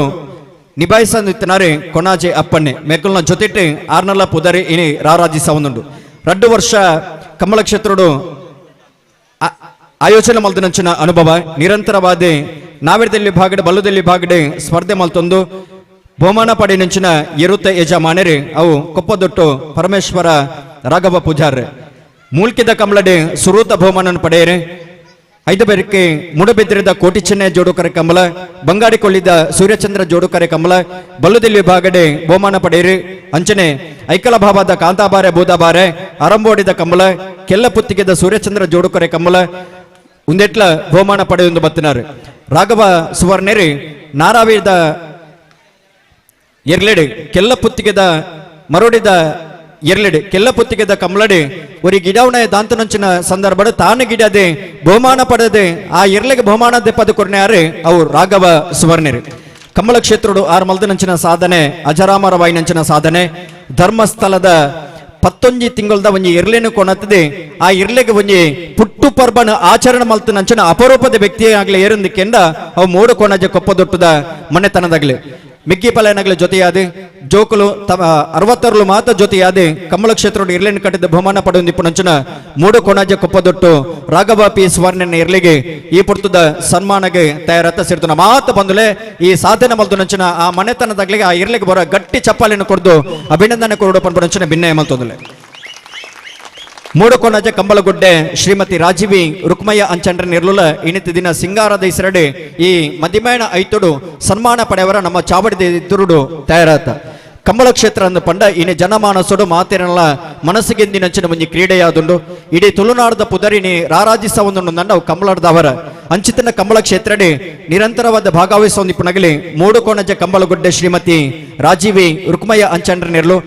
ನಿಭಾಯಿಸಂದಿತ್ತಿನಾರೆ ಕೊಣಾಜೆ ಅಪ್ಪಣ್ಣೆ ಮೆಕ್ಕಲ್ನ ಜೊತೆಟೆ ಆರ್ನಲ್ಲ ಪುದರೆ ಇನಿ ರಾರಾಜಿ ಸವನುಂಡು. 2 ವರ್ಷ ಕಮಲ ಕ್ಷೇತ್ರೋಡು ಆಯೋಜನೆ ಮಲ್ದನಂಚಿನ ಅನುಭವ ನಿರಂತರವಾದ ನಾವಿರದಲ್ಲಿ ಭಾಗಡೆ ಬಲ್ಲದಲ್ಲಿ ಭಾಗಡೆ ಸ್ಪರ್ಧೆ ಮಲ್ತೊಂದು ಬಹುಮಾನ ಪಡೆಯನಂಚಿನ ಎರುತ್ತ ಯಜಮಾನರೇ ಅವು ಕೊಪ್ಪದೊಟ್ಟು ಪರಮೇಶ್ವರ ರಾಘವ ಪೂಜಾರ್ ಮೂಲ್ಕಿದ ಕಮಲಡೆ ಸುರೂತ ಬಹುಮಾನ ಪಡೆಯರೆ. ಐದು ಬೇರಕ್ಕೆ ಮುಡಬಿದ್ರಿದ ಕೋಟಿ ಚೆನ್ನೈ ಜೋಡುಕರೆ ಕಮಲ ಬಂಗಾಡಿಕೊಳ್ಳಿದ ಸೂರ್ಯಚಂದ್ರ ಜೋಡುಕರೆ ಕಮಲ ಬಲ್ಲುದಿಲ್ಲಿ ಭಾಗಡೆ ಬಹುಮಾನ ಪಡೆಯರಿ. ಅಂಚನೆ ಐಕಲ ಭಾವದ ಕಾಂತಾಬಾರೆ ಬೂದಾಬಾರೆ ಅರಂಬೋಡಿದ ಕಮಲ ಕೆಲ್ಲ ಪುತ್ತಿಗೆದ ಸೂರ್ಯಚಂದ್ರ ಜೋಡುಕರೆ ಕಮಲ ಉಂದೆಟ್ಲ ಬಹುಮಾನ ಪಡೆಯೊಂದು ಬತ್ತಿನಾರು. ರಾಘವ ಸುವರ್ಣೇರಿ ನಾರಾವೀರದ ಎರ್ಲೇಡು ಕೆಲ್ಲ ಪುತ್ತಿಗೆದ ಮರೋಡಿದ ಎರ್ಲೆಡೆ ಕೆಲ್ಲ ಪುತ್ತಿಗೆದ ಕಮಲಡೆ ಒರಿ ಗಿಡವನ ದಾಂತನಂಚಿನ ಸಂದರ್ಭ ತಾನು ಗಿಡದೆ ಬಹುಮಾನ ಪಡೆದೆ ಆ ಎರ್ಲೆಗೆ ಬಹುಮಾನ ದೆಪ್ಪದ ಕೊರ್ನೆಯಾರೆ ಅವು ರಾಘವ ಸುವರ್ಣರು. ಕಮಲ ಕ್ಷೇತ್ರಡು ಆರ್ ಮಲ್ದನಂಚಿನ ಸಾಧನೆ ಅಜರಾಮರವಾಯಿನಂಚಿನ ಸಾಧನೆ. ಧರ್ಮಸ್ಥಳದ 19 ತಿಂಗಳದ ಒಂಜಿ ಇರ್ಲೆನು ಕೊಣತ್ತದೆ ಆ ಇರ್ಲೆಗೆ ಒಂಜಿ ಪುಟ್ಟು ಪರ್ಬನ ಆಚರಣೆ ಮಲ್ತನಂಚಿನ ಅಪರೂಪದ ವ್ಯಕ್ತಿಯಾಗಲಿ ಏರಂದಿಕ್ಕೆಂದ ಅವು ಮೂಡು ಕೊಣಜ ಕೊಪ್ಪದೊಟ್ಟದ ಮನೆತನದಾಗಲಿ ಮಿಕ್ಕಿ ಪಲಯನಗಲ ಜೊತೆಯಾದೆ ಜೋಕುಲು ತಮ್ಮ 66 ಮಾತ ಜೊತೆಯಾದೆ ಕಮಲ ಕ್ಷೇತ್ರದ ಇರ್ಲೆನ್ ಕಟ್ಟಿದ ಬಹುಮಾನ ಪಡೆಯುವಂಚಿನ ಮೂಡು ಕೊಣಜ ಕೊಪ್ಪದೊಟ್ಟು ರಾಘವ ಪಿ ಸುವರ್ಣನ ಇರ್ಲಿಗೆ ಈ ಪುರ್ತದ ಸನ್ಮಾನಗೆ ತಯಾರತ್ತ ಸೇರ್ತನ ಮಾತ ಬಂದುಲೆ ಈ ಸಾಧನೆ ಮಲ್ದುನಂಚಿನ ಆ ಮನೆತನದಾಗ್ಲಿಗೆ ಆ ಇರ್ಲಿಗೆ ಬರೋ ಗಟ್ಟಿ ಚಪ್ಪಾಳೆಯನ್ನು ಕೊಡ್ದು ಅಭಿನಂದನೆ ಕೊರಡು ಪನ್ಪುನಂಚಿನ ಭಿನ್ನಯ ಮಲ್ತೊಂದುಲೆ. ಮೂಡುಕೊಣಜ ಕಂಬಳಗುಡ್ಡೆ ಶ್ರೀಮತಿ ರಾಜೀವಿ ರುಕ್ಮಯ್ಯ ಅಂಚಂಡ್ರ ನಿರ್ಲುಲ ಇನಿತ ದಿನ ಸಿಂಗಾರದ ಇಸರಡೆ ಈ ಮದಿಮಯನ ಐತುಡು ಸನ್ಮಾನ ಪಡೆಯವರ ನಮ್ಮ ಚಾವಡಿದ ಇದ್ದುರುಡು ತಯಾರಾತ. ಕಂಬಳ ಕ್ಷೇತ್ರ ಅಂದ ಪಂಡ ಇನಿ ಜನಮಾನಸುಡು ಮಾತಿರಲ್ಲ ಮನಸ್ಸಿಗೆಂದಿನಂಚಿನ ಮುಂಜಿ ಕ್ರೀಡೆಯಾದುಂಡು ಇಡೀ ತುಳುನಾಡದ ಪುದರಿನಿ ರಾರಾಜಿಸ ಒಂದು ನಂಡ ಅವು ಕಂಬಳದವರ ಅಂಚಿತನ ಕಂಬಳ ಕ್ಷೇತ್ರಡೆ ನಿರಂತರವಾದ ಭಾಗವಹಿಸುವ ನಿಪುಣಗಲಿ ಮೂಡುಕೋಣಜ ಕಂಬಳಗುಡ್ಡೆ ಶ್ರೀಮತಿ ರಾಜೀವಿ ರುಕ್ಮಯ್ಯ ಅಂಚಂಡ್ರ ನಿರ್ಲು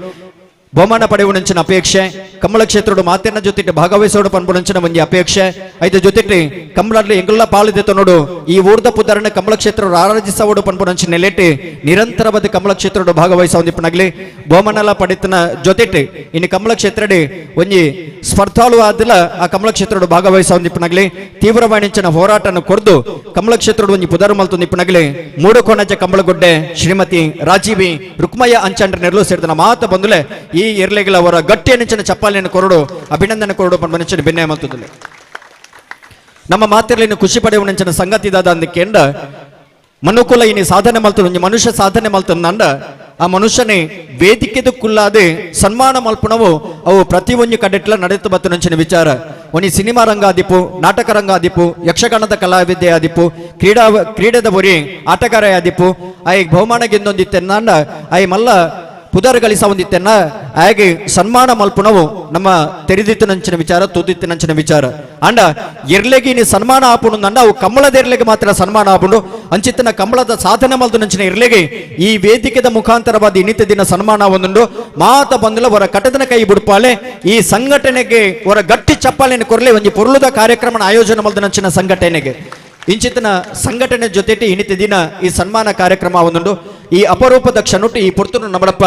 ಬಹುಮಾನ ಪಡೆಯುವಂಚಿನ ಅಪೇಕ್ಷೆ ಕಮಲ ಕ್ಷೇತ್ರದ ಮಾತಿನ ಜೊತೆ ಭಾಗವಹಿಸೋಡು ಪನ್ಪುನಂಚಿನ ಒಂಜಿ ಅಪೇಕ್ಷೆ ಐತ ಜೊತೆಗೆ ಕಮಲಲ್ಲಿ ಎಂಗುಲ್ಲ ಪಾಳಿದೆ ನೋಡು ಈ ಊರ್ದ ಪುದರನ ಕಮಲ ಕ್ಷೇತ್ರ ರಾರಾಜಿಸೋಡು ಪನ್ಪುನಂಚಿನ ನೆಲೆಟಿ ನಿರಂತರವಾದ ಕಮಲ ಕ್ಷೇತ್ರದ ಭಾಗವಹಿಸುವ ನಿಪುಣಗಲಿ ಬಹುಮಾನಲ ಪಡೆತನ ಜೊತೆಗೆ ಇನ್ನು ಕಮಲ ಕ್ಷೇತ್ರಡೆ ಒಂಜಿ ಸ್ಪರ್ಧಾಳು ಆದಿಲ್ಲ ಆ ಕಮಲ ಕ್ಷೇತ್ರದ ಭಾಗವಹಿಸುವ ನಿಪುಣಗಲಿ ತೀವ್ರವಾಣಿಂಚಿನ ಹೋರಾಟನ ಕೊರ್ದು ಕಮಲ ಕ್ಷೇತ್ರದ ಒಂಜಿ ಪುದರು ಮಲ್ತು ನಿಪುಣಗಲಿ ಮೂಡುಕೋಣಜ ಕಂಬಳಗುಡ್ಡೆ ಶ್ರೀಮತಿ ರಾಜೀವಿ ರುಕ್ಮಯ್ಯ ಅಂಚಂಡ್ರ ನೆರಳು ಸೇರಿದ ಮಾತ ಬಂದುಲೆ ಈ ಎರ್ಲೆಗಳ ಅವರ ಗಟ್ಟಿಯ ನೆಂಚಿನ ಚಪ್ಪಾಳೆಯನ್ನು ಕೊರಡು ಅಭಿನಂದನೆ ಕೊರಡು ಪಂಡ ಬೆನ್ನೆ ಮಲ್ತದಲ್ಲಿ. ನಮ್ಮ ಮಾತಿರಲಿನ ಖುಷಿ ಪಡೆಯುವ ನೆಂಚಿನ ಸಂಗತಿ ದಾದ ಅಂದಕ್ಕೆಂಡ ಮನುಕುಲ ಇನಿ ಸಾಧನೆ ಮಲ್ತದ ಒಂಜಿ ಮನುಷ್ಯ ಸಾಧನೆ ಮಲ್ತಂದ ಆ ಮನುಷ್ಯನೇ ವೇದಿಕೆದು ಕುಲ್ಲಾದೆ ಸನ್ಮಾನ ಮಲ್ಪುಣವು ಅವು ಪ್ರತಿ ಒಂಜಿ ಕಡೆಟ್ಲ ನಡೆತು ಬತ್ತು ನಂಚಿನ ವಿಚಾರ. ಒಂಜಿ ಸಿನಿಮಾ ರಂಗಾದಿಪ್ಪು, ನಾಟಕ ರಂಗಾದಿಪ್ಪು, ಯಕ್ಷಗಾನದ ಕಲಾವಿದ್ಯೆ ಆದಿಪ್ಪು, ಕ್ರೀಡೆದ ಒರಿ ಆಟಗಾರ ಆದಿಪ್ಪು, ಆಯ್ ಬಹುಮಾನ ಗೆದ್ದೊಂದಿತ್ತೆಂದ ಆಯ್ ಮಲ್ಲ ಪುದರ್ ಗಳಿಸ ಒಂದಿತ್ತೆನ್ನ ಹಾಗೆ ಸನ್ಮಾನ ಮಲ್ಪುಣವು ನಮ್ಮ ತೆರೆದಿತ್ತು ನಂಚಿನ ವಿಚಾರ, ತೂದಿತ್ತು ನಂಚಿನ ವಿಚಾರ. ಅಂಡ ಎರ್ಲೆಗೆ ಇನಿ ಸನ್ಮಾನ ಆಪುಣು ಅಂಡ ಅವು ಕಮಲದ ಎರ್ಲೆಗೆ ಮಾತ್ರ ಸನ್ಮಾನ ಆಪುಂಡು ಅಂಚಿತ್ತನ ಕಮಲದ ಸಾಧನೆ ಮಲ್ದು ನಂಚಿನ ಎರ್ಲೆಗೆ ಈ ವೇದಿಕೆದ ಮುಖಾಂತರವಾದ ಇನ್ನಿತ ದಿನ ಸನ್ಮಾನ ಒಂದುಂಡು ಮಾತ ಬಂದುಲ ಅವರ ಕಟದನ ಕೈ ಬುಡ್ಪಾಲೆ ಈ ಸಂಘಟನೆಗೆ ಅವರ ಗಟ್ಟಿ ಚಪ್ಪಾಳೆಯನ್ನು ಕೊರಲೆ ಒಂಜಿ ಪೊರುಳುದ ಕಾರ್ಯಕ್ರಮ ಆಯೋಜನೆ ಮಲ್ದು ನಂಚಿನ ಸಂಘಟನೆಗೆ ಇಂಚಿತನ ಸಂಘಟನೆ ಜೊತೆಟಿ ಇನ್ನಿತ ದಿನ ಈ ಸನ್ಮಾನ ಕಾರ್ಯಕ್ರಮ ಒಂದುಂಡು. ಈ ಅಪರೂಪದ ಕ್ಷಣುಟ್ಟು ಈ ಪೊರ್ತುನು ನಮ್ಮಡಪ್ಪ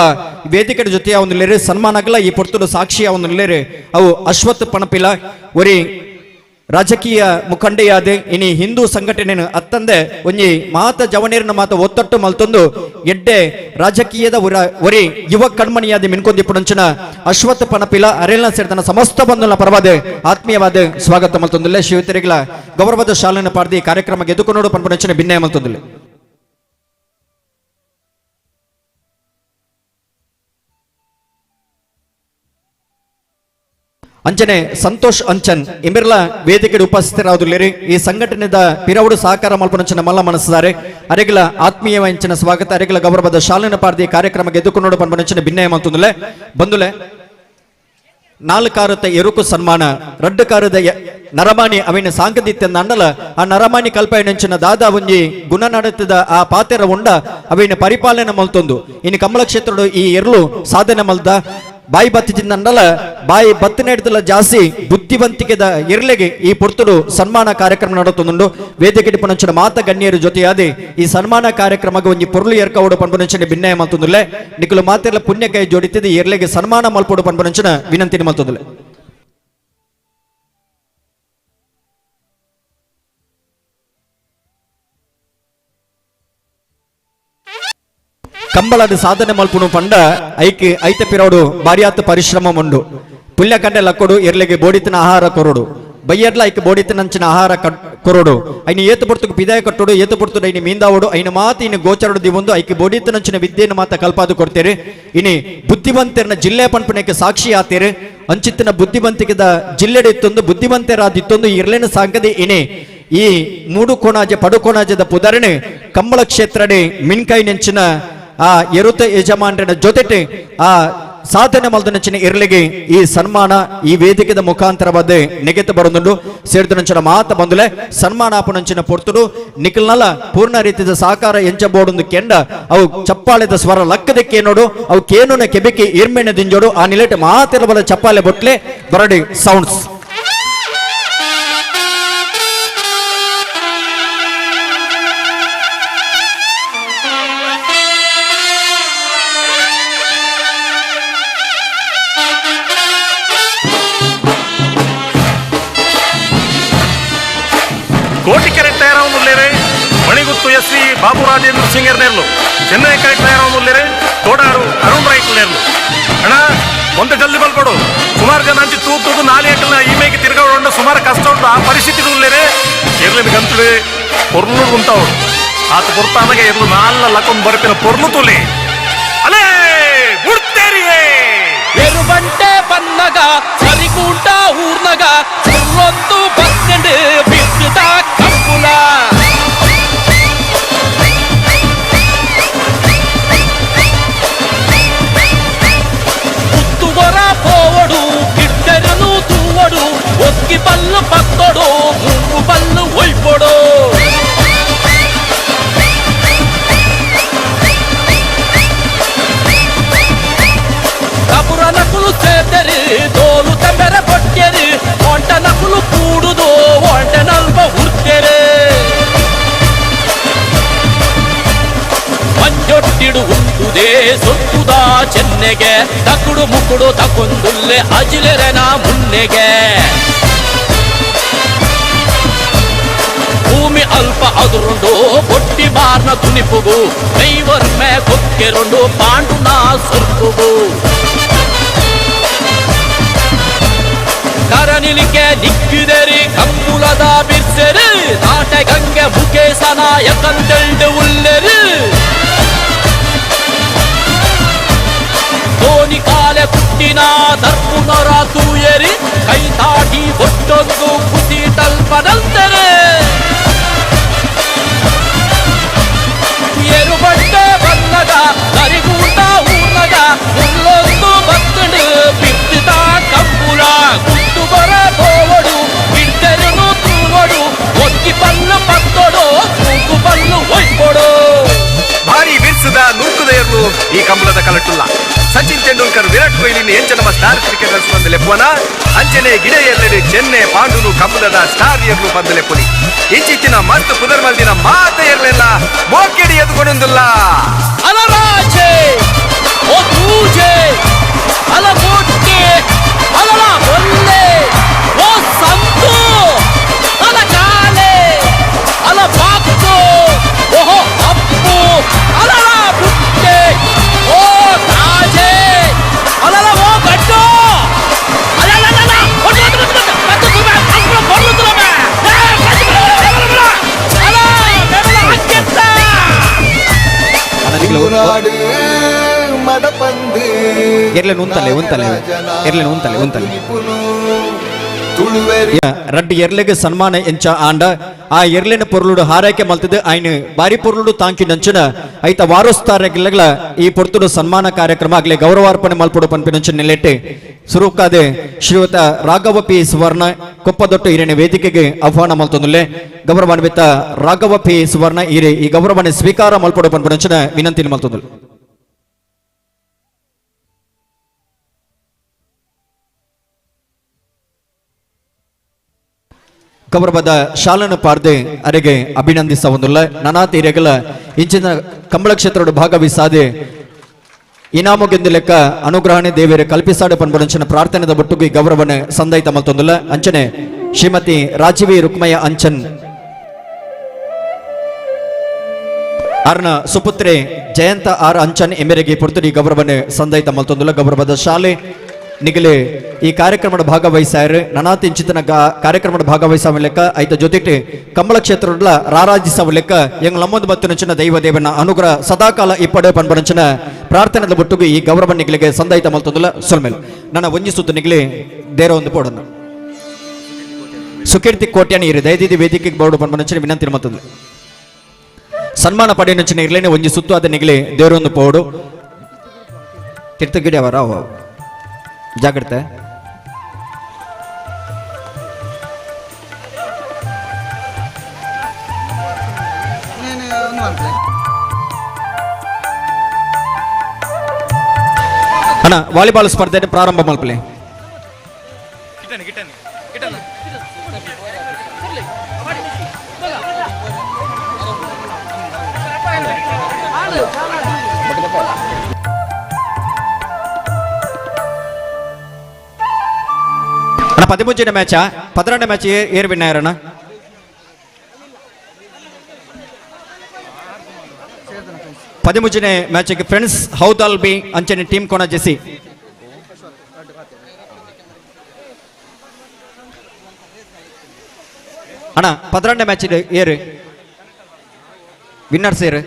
ವೇದಿಕೆ ಜೊತೆಯ ಒಂದು ಲೇರೆ ಸನ್ಮಾನಗಳ ಈ ಪೊರ್ತುನು ಸಾಕ್ಷಿಯ ಒಂದು ಲೇರೆ ಅವು ಅಶ್ವತ್ಥ ಪಣಪಿಲ ಒರಿ ರಾಜಕೀಯ ಮುಖಂಡೆಯಾದೆ ಇನಿ ಹಿಂದೂ ಸಂಘಟನೆ ಅತ್ತಂದೆ ಒಂಜಿ ಮಾತ ಜವನೇರನ ಮಾತ ಒತ್ತಟ್ಟು ಮಲ್ತೊಂದು ಎಡ್ಡೆ ರಾಜಕೀಯದ ಒರಿ ಯುವ ಕಣ್ಮಣಿಯಾದ ಮಿನ್ಕೊಂದಿಪ್ಪುಡಂಚಿನ ಅಶ್ವತ್ಥ ಪಣಪಿಲ ಅರೇಲ್ನ ಸೇರಿದನ ಸಮಸ್ತ ಬಂಧುನ ಪರವಾದ ಆತ್ಮೀಯವಾದ ಸ್ವಾಗತ ಮಲ್ತೊಂದಿಲ್ಲ. ಶಿವತೆರಿಗಳ ಗೌರವದ ಶಾಲೆಯನ್ನು ಪಾರ್ದಿ ಕಾರ್ಯಕ್ರಮಕ್ಕೆ ಎದುಕೊನೋಡು ಪನ್ಪುಡಂಚಿನ ಭಿನ್ನಯ ಮಲ್ತೊಂದಿಲ್ಲ. ಅಂಚನೆ ಸಂತೋಷ್ ಅಂಚನ್ ಇಮಿರ್ಲ ವೇದಿಕೆ ಉಪಸ್ಥಿತರಾದುಲ್ಲೇರಿ ಈ ಸಂಘಟನೆದ ಪಿರವುಡು ಸಹಕಾರ ಮಲ್ಪನಂಚಿನ ಮಲ್ಲ ಮನಸ್ಸುದಾರೆ ಅರೆಗಳ ಆತ್ಮೀಯ ಅಂಚಿನ ಸ್ವಾಗತ ಅರೆಗಳ ಗೌರವದ ಶಾಲಿನ ಪಾರ್ದಿ ಕಾರ್ಯಕ್ರಮಕ್ಕೆ ಎದುಕೊನೋಡು ಪನ್ಪನಂಚಿನ ಭಿನ್ನಯ ಮಂತುಂದುಲೆ ಬಂದುಲೆ. ನಾಲ್ಕಾರತ ಎರುಕು ಸನ್ಮಾನ ರಡ್ಡು ಕಾರದ ನರಮಾನಿ ಅವಿನ ಸಾಂಗದಿತ್ಯ ಅಂಡಲ ಆ ನರಮಾನಿ ಕಲ್ಪನೆಂಚಿನ ದಾದಾ ಒಂಜಿ ಗುಣ ನಡೆತದ ಆ ಪಾತೆರ ಉಂಡ ಅವಿನ ಪರಿಪಾಲನೆ ಮಲ್ತೊಂದು ಇನ್ನು ಕಮಲ ಕ್ಷೇತ್ರದ ಈ ಎರ್ಲು ಸಾಧನೆ ಮಲ್ದ ಬಾಯಿ ಬತ್ತಿಂದಲ್ಲ ಬಾಯಿ ಬತ್ತಿನ ಜಾಸ್ತಿ ಬುದ್ಧಿವಂತಿಕೆದ ಇರ್ಲೆಗೆ ಈ ಪೊರ್ತುಡು ಸನ್ಮಾನ ಕಾರ್ಯಕ್ರಮ ನಡತೊಂದುಂಡು. ವೇದಿಕೆ ಪಣಂಚಿನ ಮಾತ ಗಣ್ಯರ ಜೊತೆಯಾದೆ ಈ ಸನ್ಮಾನ ಕಾರ್ಯಕ್ರಮಕ್ಕೆ ಒಂಜಿ ಪೊರುಳು ಏರ್ಕವಡು ಪನ್ಪುನಂಚಿನ ಭಿನ್ನಯ ಮಲ್ತೊಂದುಲ್ಲೆ. ನಿಕುಲು ಮಾತೆರ್ಲ ಪುಣ್ಯಕೈ ಜೋಡಿತಿದ್ದು ಎರ್ಲೆಗೆ ಸನ್ಮಾನ ಮಲ್ಪೊಡು ಪನ್ಪುನಂಚಿನ ವಿನಂತಿನ ಮಲ್ತೊಂದುಲ್ಲೆ. ಕಂಬಳದ ಸಾಧನೆ ಮಲ್ಪುಣು ಪಂಡ ಐಕ್ ಐತ ಪಿರೋಡು ಬಾರಿಯಾತ ಪರಿಶ್ರಮ ಉಂಡು. ಪುಲ್ಯ ಕಂಡೆ ಲಕ್ಕೊಡು ಎರ್ಲೆಗೆ ಬೋಡಿತನ ಆಹಾರ ಕೊರಡು ಬಯ್ಯಡ್ಲ ಐಕ್ ಬೋಡಿತನಂಚಿನ ಆಹಾರ ಕೊರಡು ಐನ ಏತು ಪೊರ್ತುకు ಪಿದಾಯ ಕಟ್ಟೋಡು ಏತು ಪೊರ್ತುಡು ಐನ ಮೀಂದಾವಡು ಐನ ಮಾತು ಇನ್ನು ಗೋಚರಡು ದಿವೊಂದು ಐಕ್ ಬೋಡಿತನಂಚಿನ ವಿದ್ಯೆಯನ್ನು ಮಾತ ಕಲ್ಪಾದು ಕೊಡ್ತೇರೆ. ಇನಿ ಬುದ್ಧಿವಂತರನ ಜಿಲ್ಲೆ ಪನ್ಪುಣಕ್ಕೆ ಸಾಕ್ಷಿ ಆತೇರೆ. ಅಂಚಿತ್ತನ ಬುದ್ಧಿವಂತಿಕೆದ ಜಿಲ್ಲೆಡಿತ್ತೊಂದು ಬುದ್ಧಿವಂತರಾದಿತ್ತೊಂದು ಇರ್ಲೇನ ಸಾಂಗದಿ ಇನಿ ಈ ಮೂಡು ಕೋಣಾಜೆ ಪಡುಕೋಣಾಜದ ಪುದರಣೆ ಕಂಬಳ ಕ್ಷೇತ್ರಡೆ ಮಿನ್ಕೈ ನೆಂಚಿನ ಆ ಎರುತ ಯಜಮಾನರ ಜೊತೆಟೆ ಆ ಸಾಧನೆ ಮಲ್ದನಂಚಿನ ಇರ್ಲಿಗೆ ಈ ಸನ್ಮಾನ ಈ ವೇದಿಕೆದ ಮುಖಾಂತರವಾದ ನೆಗೆತ ಬರೊಂದುಂಡು. ಸೇರ್ದನಂಚಿನ ಮಾತ ಬಂದುಲೆ ಸನ್ಮಾನ ಆಪನಂಚಿನ ಪೊರ್ತುಡು ನಿಖಲ್ನಲ ಪೂರ್ಣ ರೀತಿಯ ಸಹಕಾರ ಎಂಚ ಬೋಡೊಂದು ಕೆಂಡ ಅವು ಚಪ್ಪಾಳೆದ ಸ್ವರ ಲಕ್ಕದಕ್ಕೆ ನೋಡು ಅವು ಕೇನುನ ಕೆಬಿಕಿ ಇರ್ಮೆಣ ದಿಂಜೋಡು ಆ ನಿಲೆಟ್ ಮಾತಿರಬಲ ಚಪ್ಪಾಳೆ ಬೊಟ್ಲೆ ಬರಡಿ ಸೌಂಡ್ಸ್. ಕೋಟಿಕೆರೆ ತಯಾರಾವೊಂದುಲ್ಲೇರೆ Manigutthu S V Babu Rajendra singer ನೇರ್ಲು, ಚೆನ್ನೈ ಕೆರೆ ತಯಾರಾವೊಂದುಲ್ಲೇರೆ ತೋಡಾರು ಅರುಣ್ ರೈಕ್ ನೇರ್ಲು. ಅಣ್ಣ ಒಂದ ಜಲ್ದಿ ಬಲ್ಪಡು, ಸುಮಾರು ಜನ ಅಂಚಿ ತೂತುದು ನಾಲಿ ಅಕ್ಕಲ್ನ ಈ ಮೇಗೆ ತಿರ್ಗಾಡೋಂಡ ಸುಮಾರು ಕಷ್ಟ ಉಂಟು. ಆ ಪರಿಸ್ಥಿತಿ ಉಲ್ಲೇರೆ ಎರ್ಲಿನ ಗಂತುಡೆ ಪೊರ್ಲು ಉಂಟಾವಡು ಆತ ಪೊರ್ತಾನಗೆ ಎರ್ಲು ನಾಲ್ನ ಲಕೊಂದು ಬರಪಿನ ಪೊರ್ಲು ತುಲಿ ಅಲೇ ಬುಡ್ತೇರಿಯೇ. ಎರುವಂಟೆ ಬನ್ನಗ ಸರಿಗೂಂಟ ಊರ್ನಗ ಸುರ್ರೊಂದು ಬತ್ತಂಡು ಬಿತ್ತುದ ಕಂಬುಲ. ಮುತ್ತುವರ ಪೋವಡು ಗಿಡ್ಡರನು ತೂವಡು ಒಕ್ಕಿ ಬಲ್ಲು ಪತ್ತೊಡು ಮೂರು ಬಲ್ಲು ಒಯ್ಪೊಡು. ಕಬುರ ನಕುಲು ಸೇರ್ದರು ತೋಲು ತಂಬೆರ ಕೊಟ್ಟೆರು ಒಂಟ ನಕುಲು ಕೂಡುದು ಒಂಟ ನಲ್ಪ ಉರ್ತೆರು. ಮಂಜೊಟ್ಟಿಡು ಉಂಟುದೇ ಸೊತ್ತುದ ಚೆನ್ನೆಗೆ ತಕುಡು ಮುಕುಡು ತಕೊಂದುಲ್ಲೆ ಅಜಿಲೆರೆನ ಮುನ್ನೆಗೆ. ಭೂಮಿ ಅಲ್ಪ ಅದುರುಂಡು ಬೊಟ್ಟಿ ಬಾರ್ನ ತುನಿಪುಗು ನೈವರ್ಮೆ ಕೊಕ್ಕೆರುಂಡು ಪಾಂಡುನ ಸೊರ್ಪುಗು. ಕರನಿಲಿಕೆ ನಿಕ್ಕಿದೆರಿ ಕಂಬುಲದ ಬಿರ್ಸೆರು ನಾಟೆ ಗಂಗೆ ಮುಖೇಶನ ಯಕಂದೆಲ್ಡು ಉಲ್ಲೆರು. ಧೋನಿ ಕಾಲೆ ಪುಟ್ಟಿನ ದರ್ಪುನರ ತೂಯರಿ ಕೈ ತಾಟಿ ಒಟ್ಟೊಂದು ಕುಸಿ ತಲ್ಪನಂದರೆ. ಎರುಬಟ್ಟೆ ಬನ್ನಗ ಕರಿಗೂಟ ಊರ್ನಗ ಮುಳ್ಳೊಂದು ಬತ್ತಡು ಬಿತ್ತುದ ಕಂಬುಲ. ಗುಟ್ಟು ಬರ ಪೋವಡು ಬಿಡ್ತೆರನು ತೂವಡು ಒಕ್ಕಿ ಪಲ್ಲು ಪತ್ತೊಡು ತೂಕು ಪಲ್ಲು ಒಯ್ಪೊಡು. ಭಾರಿ ಬಿರ್ಸದ ನೂಕುದ ಎರ್ಲು ಈ ಕಂಬಳದ ಕಲಟುಲ್ಲ. ಸಚಿನ್ ತೆಂಡೂಲ್ಕರ್ ವಿರಾಟ್ ಕೊಹ್ಲಿ ಎಂಚ ನಮ್ಮ ಸ್ಟಾರ್ ಕ್ರಿಕೆಟರ್ಸ್ ಬಂದು ಲೆಪ್ಪುವನ ಅಂಚನೆ ಗಿಡ ಎರ್ಲೆಡು ಚೆನ್ನೆ ಪಾಂಡುನು ಕಂಬಳದ ಸ್ಟಾರ್ ಎರ್ಲು ಬಂದು ಲೆಪ್ಪುನಿ. ಇಂಚಿತ್ತಿನ ಮಸ್ತ್ ಪುದರ್ ಮಲ್ದಿನ ಮಾತ ಎರ್ಲೆಲ್ಲ ಮೋಕೆಡಿ ಎದುಗೊಂಡುಲ್ಲ. ಅಲರಾಜೆ ಓ ತೂಜೆ ಅಲ ಬೊಟ್ಟೆ ಅಲಲ ಬೊಲ್ಲೆ ಓ ಸಂತು ಅಲ ಕಾಲೆ ಅಲ ಬಾಕ್ತು ಓಹೋ ಅಪ್ಪು ಅಲಲ ಬುಟ್ಟೆ ಓ ತಾಜೆ ಅಲಲ ಓ ಗಡ್ಡು ಅಲಲಲಲ ಒಟ್ಟು ಒಟ್ಟು ಒಟ್ಟು ಮತ್ತು ತುಮೆ ಅಪ್ಪು ಬೊಲ್ಲು ತುಮೆ ಅಲ ಬೆಬಲ ಅಕ್ಕೆತ್ತ. ಎರ್ಲೆನ್ ಉಂತಲೆ ಉಂತಲೆ ಎರ್ಲೆನ್ ಉಂತಲೆ ಉಂತಲೆ ರಡ್ಡು ಎರ್ಲೆಗೆ ಸನ್ಮಾನ ಎಂಚ ಆಂಡ ಆ ಎರ್ಲೆನ ಪೊರ್ಲುಡು ಹಾರೈಕೆ ಮಲ್ತದ ಆಯ್ನ ಬಾರಿ ಪೊರ್ಲುಡು ತಾಂಕಿ ನಂಚಿನ ಐತ ವಾರೋಸ್ತಾರಗಿಲ್ಲಗಳ ಈ ಪೊರ್ತುಡು ಸನ್ಮಾನ ಕಾರ್ಯಕ್ರಮ ಆಗ್ಲಿ ಗೌರವಾರ್ಪಣೆ ಮಲ್ಪುಡು ಪನ್ಪಿನಂಚಿನ ನೆಲೆಟ್ಟೆ ಸುರುಕಾದೆ ಶ್ರೀಯುತ ರಾಘವ ಪಿ ಸುವರ್ಣ ಕೊಪ್ಪದೊಟ್ಟು ಹಿರಿಯ ವೇದಿಕೆಗೆ ಆಹ್ವಾನ ಮಲ್ತೊಂದುಲ್ಲೆ. ಗೌರವಾನ್ವಿತ ರಾಘವ ಪಿ ಸುವರ್ಣ ಹಿರೇ ಈ ಗೌರವನೆ ಸ್ವೀಕಾರ ಮಲ್ಪುಡು ಪನ್ಪಿನಂಚಿನ ವಿನಂತಿ ಮಲ್ತೊಂದುಲ್ಲೆ. ಗೌರವದ ಶಾಲನ ಪಾರ್ದೆ ಅರೆಗೆ ಅಭಿನಂದಿಸವೊಂದುಲ್ಲ. ನಾನಾ ತೀರೆಗಳ ಇಂಚಿನ ಕಂಬಳ ಕ್ಷೇತ್ರದ ಭಾಗವಹಿಸಾದೆ ಇನಾಮುಗೆಂದು ಲೆಕ್ಕ ಅನುಗ್ರಹಣೆ ದೇವರ ಕಲ್ಪಿಸಾಡು ಪನ್ಬುಡಂಚಿನ ಪ್ರಾರ್ಥನೆದ ಒಟ್ಟುಗೆ ಗೌರವನ ಸಂದೈತ ಮಲ್ತೊಂದುಲ್ಲ. ಅಂಚನೆ ಶ್ರೀಮತಿ ರಾಜೀವಿ ರುಕ್ಮಯ್ಯ ಅಂಚನ್ ಅರ್ನ ಸುಪುತ್ರೆ ಜಯಂತ ಆರ್ ಅಂಚನ್ ಎಮ್ಮೆರೆಗೆ ಪುರ್ತುಡಿ ಗೌರವನ ಸಂದೈತ ಮಲ್ತೊಂದುಲ್ಲ. ಗೌರವದ ಶಾಲೆ ನಿಗಲೆ ಈ ಕಾರ್ಯಕ್ರಮದ ಭಾಗವಹಿಸಾಯರು ನನಾತಿಂಚಿತನ ಕಾರ್ಯಕ್ರಮದ ಭಾಗವಹಿಸುವ ಲೆಕ್ಕ ಐತ ಜೊತೆಗೆ ಕಂಬಳ ಕ್ಷೇತ್ರದ ರಾರಾಜಿಸುವ ಲೆಕ್ಕ ಎಂಗ್ ಲಮ್ಮೊಂದು ಬತ್ತಿನಂಚಿನ ದೈವ ದೇವನ ಅನುಗ್ರಹ ಸದಾಕಾಲ ಇಪ್ಪಡೆ ಪನ್ಪನಂಚಿನ ಪ್ರಾರ್ಥನೆದ ಒಟ್ಟುಗೆ ಈ ಗೌರವ ನಿಗಲಿಗೆ ಸಂದಾಯಿತ ಮಲ್ತೊಂದುಲ್ಲ. ಸೊಲ್ಮೇಲ್ ನನ್ನ ವಂಜಿಸುತ್ತ ನಿಗಲಿ ದೇರ ಒಂದು ಪೋಡನ್ನು ಸುಕೀರ್ತಿ ಕೋಟ್ಯಾನಿ ಇರು ದಯದೀದಿ ವೇದಿಕೆಗೆ ಬೋರ್ಡು ಪನ್ಪನಂಚಿನ ವಿನಂತಿ ಮಲ್ತೊಂದು ಸನ್ಮಾನ ಪಡೆಯನಂಚಿನ ಇರ್ಲೇನೆ ಒಂಜಿ ಸುತ್ತು ಅದ ನಿಗಲಿ ದೇವರೊಂದು ಪೋಡು. ತಿರ್ತಗಿಡಿ ಅವರ ಜಾಗ್ರತೆ. ಅಣ್ಣ ವಾಲಿಬಾಲ್ ಸ್ಪರ್ಧೆ ಪ್ರಾರಂಭ ಮಲ್ಪಲೆ. ಅಣ್ಣ 13ನೇ ಮ್ಯಾಚಾ 12ನೇ ಮ್ಯಾಚ್ ಏರ್ ವಿನ್ ಆಯ್ರಣ್ಣ. 13ನೇ ಮ್ಯಾಚ್ಗೆ ಫ್ರೆಂಡ್ಸ್ ಹೌದಾಲ್ ಬಿ ಅಂಚನೆ ಟೀಮ್ ಕೋಣ ಜೆಸಿ. ಅಣ್ಣ 12ನೇ ಮ್ಯಾಚ್ ಏರು ವಿನ್ನರ್ಸ್ ಏರು.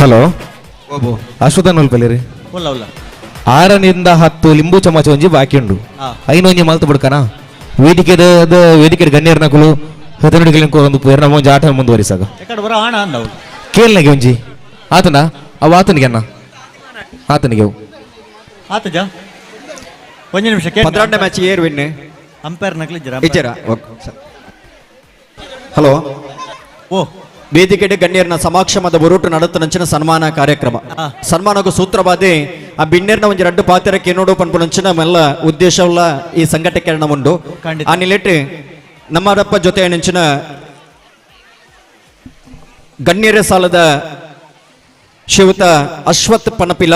ಹಲೋ ಅಶ್ವಥನ್ ಉಲ್ಪಲ್ಲಿರಿ. 6ರಿಂದ 10 ಲಿಂಬು ಚಮಚ ಒಂಜಿ ಬಾಕಿ ಉಂಡು. ಐನೊಂಜಿ ಮಲ್ತು ಬಿಡ್ಕನ ವೇದಿಕೆ ವೇದಿಕೆ ಗಣ್ಯರ್ನ ಕುಲು ಒಂದು ಒಂಜಿ ಆಟ ಮುಂದುವರಿಸಾಗ ಕೇಳ್ನಗೆ ಒಂಜಿ ಆತನ ಅವು ಆತನಿಗೆ ಅಣ್ಣ ಆತನಿಗೆ ಅವು ಆತಜ ಒಂಜಿ ನಿಮಿಷ 12ನೇ ಮ್ಯಾಚ್ ಏರ್ ವಿನ್ ಅಂಪೈರ್ ನಕಲಿ ಜರ ಇಜರ. ಹಲೋ ಓ ವೇದಿಕೆಡೆ ಗಣ್ಯರ್ನ ಸಮಾಕ್ಷಮದ ಒರಟು ನಡತನಂಚಿನ ಸನ್ಮಾನ ಕಾರ್ಯಕ್ರಮ. ಸನ್ಮಾನಕ್ಕೂ ಸೂತ್ರವಾದಿ ಆ ಬಿಣ್ಣೆರ್ನ ಒಂಜಿ ರಡ್ಡು ಪಾತ್ರಕ್ಕೆ ನೋಡು ಪನ್ಪುನಂಚಿನ ಮೆಲ್ಲ ಉದ್ದೇಶವುಳ್ಳ ಈ ಸಂಘಟಕರಣ ಉಂಡು. ಆ ನಿಲೆಟ್ ನಮ್ಮರಪ್ಪ ಜೊತೆ ನಂಚಿನ ಗಣ್ಯರ ಸಾಲದ ಶ್ರೀಯುತ ಅಶ್ವಥ್ ಪಣಪಿಲ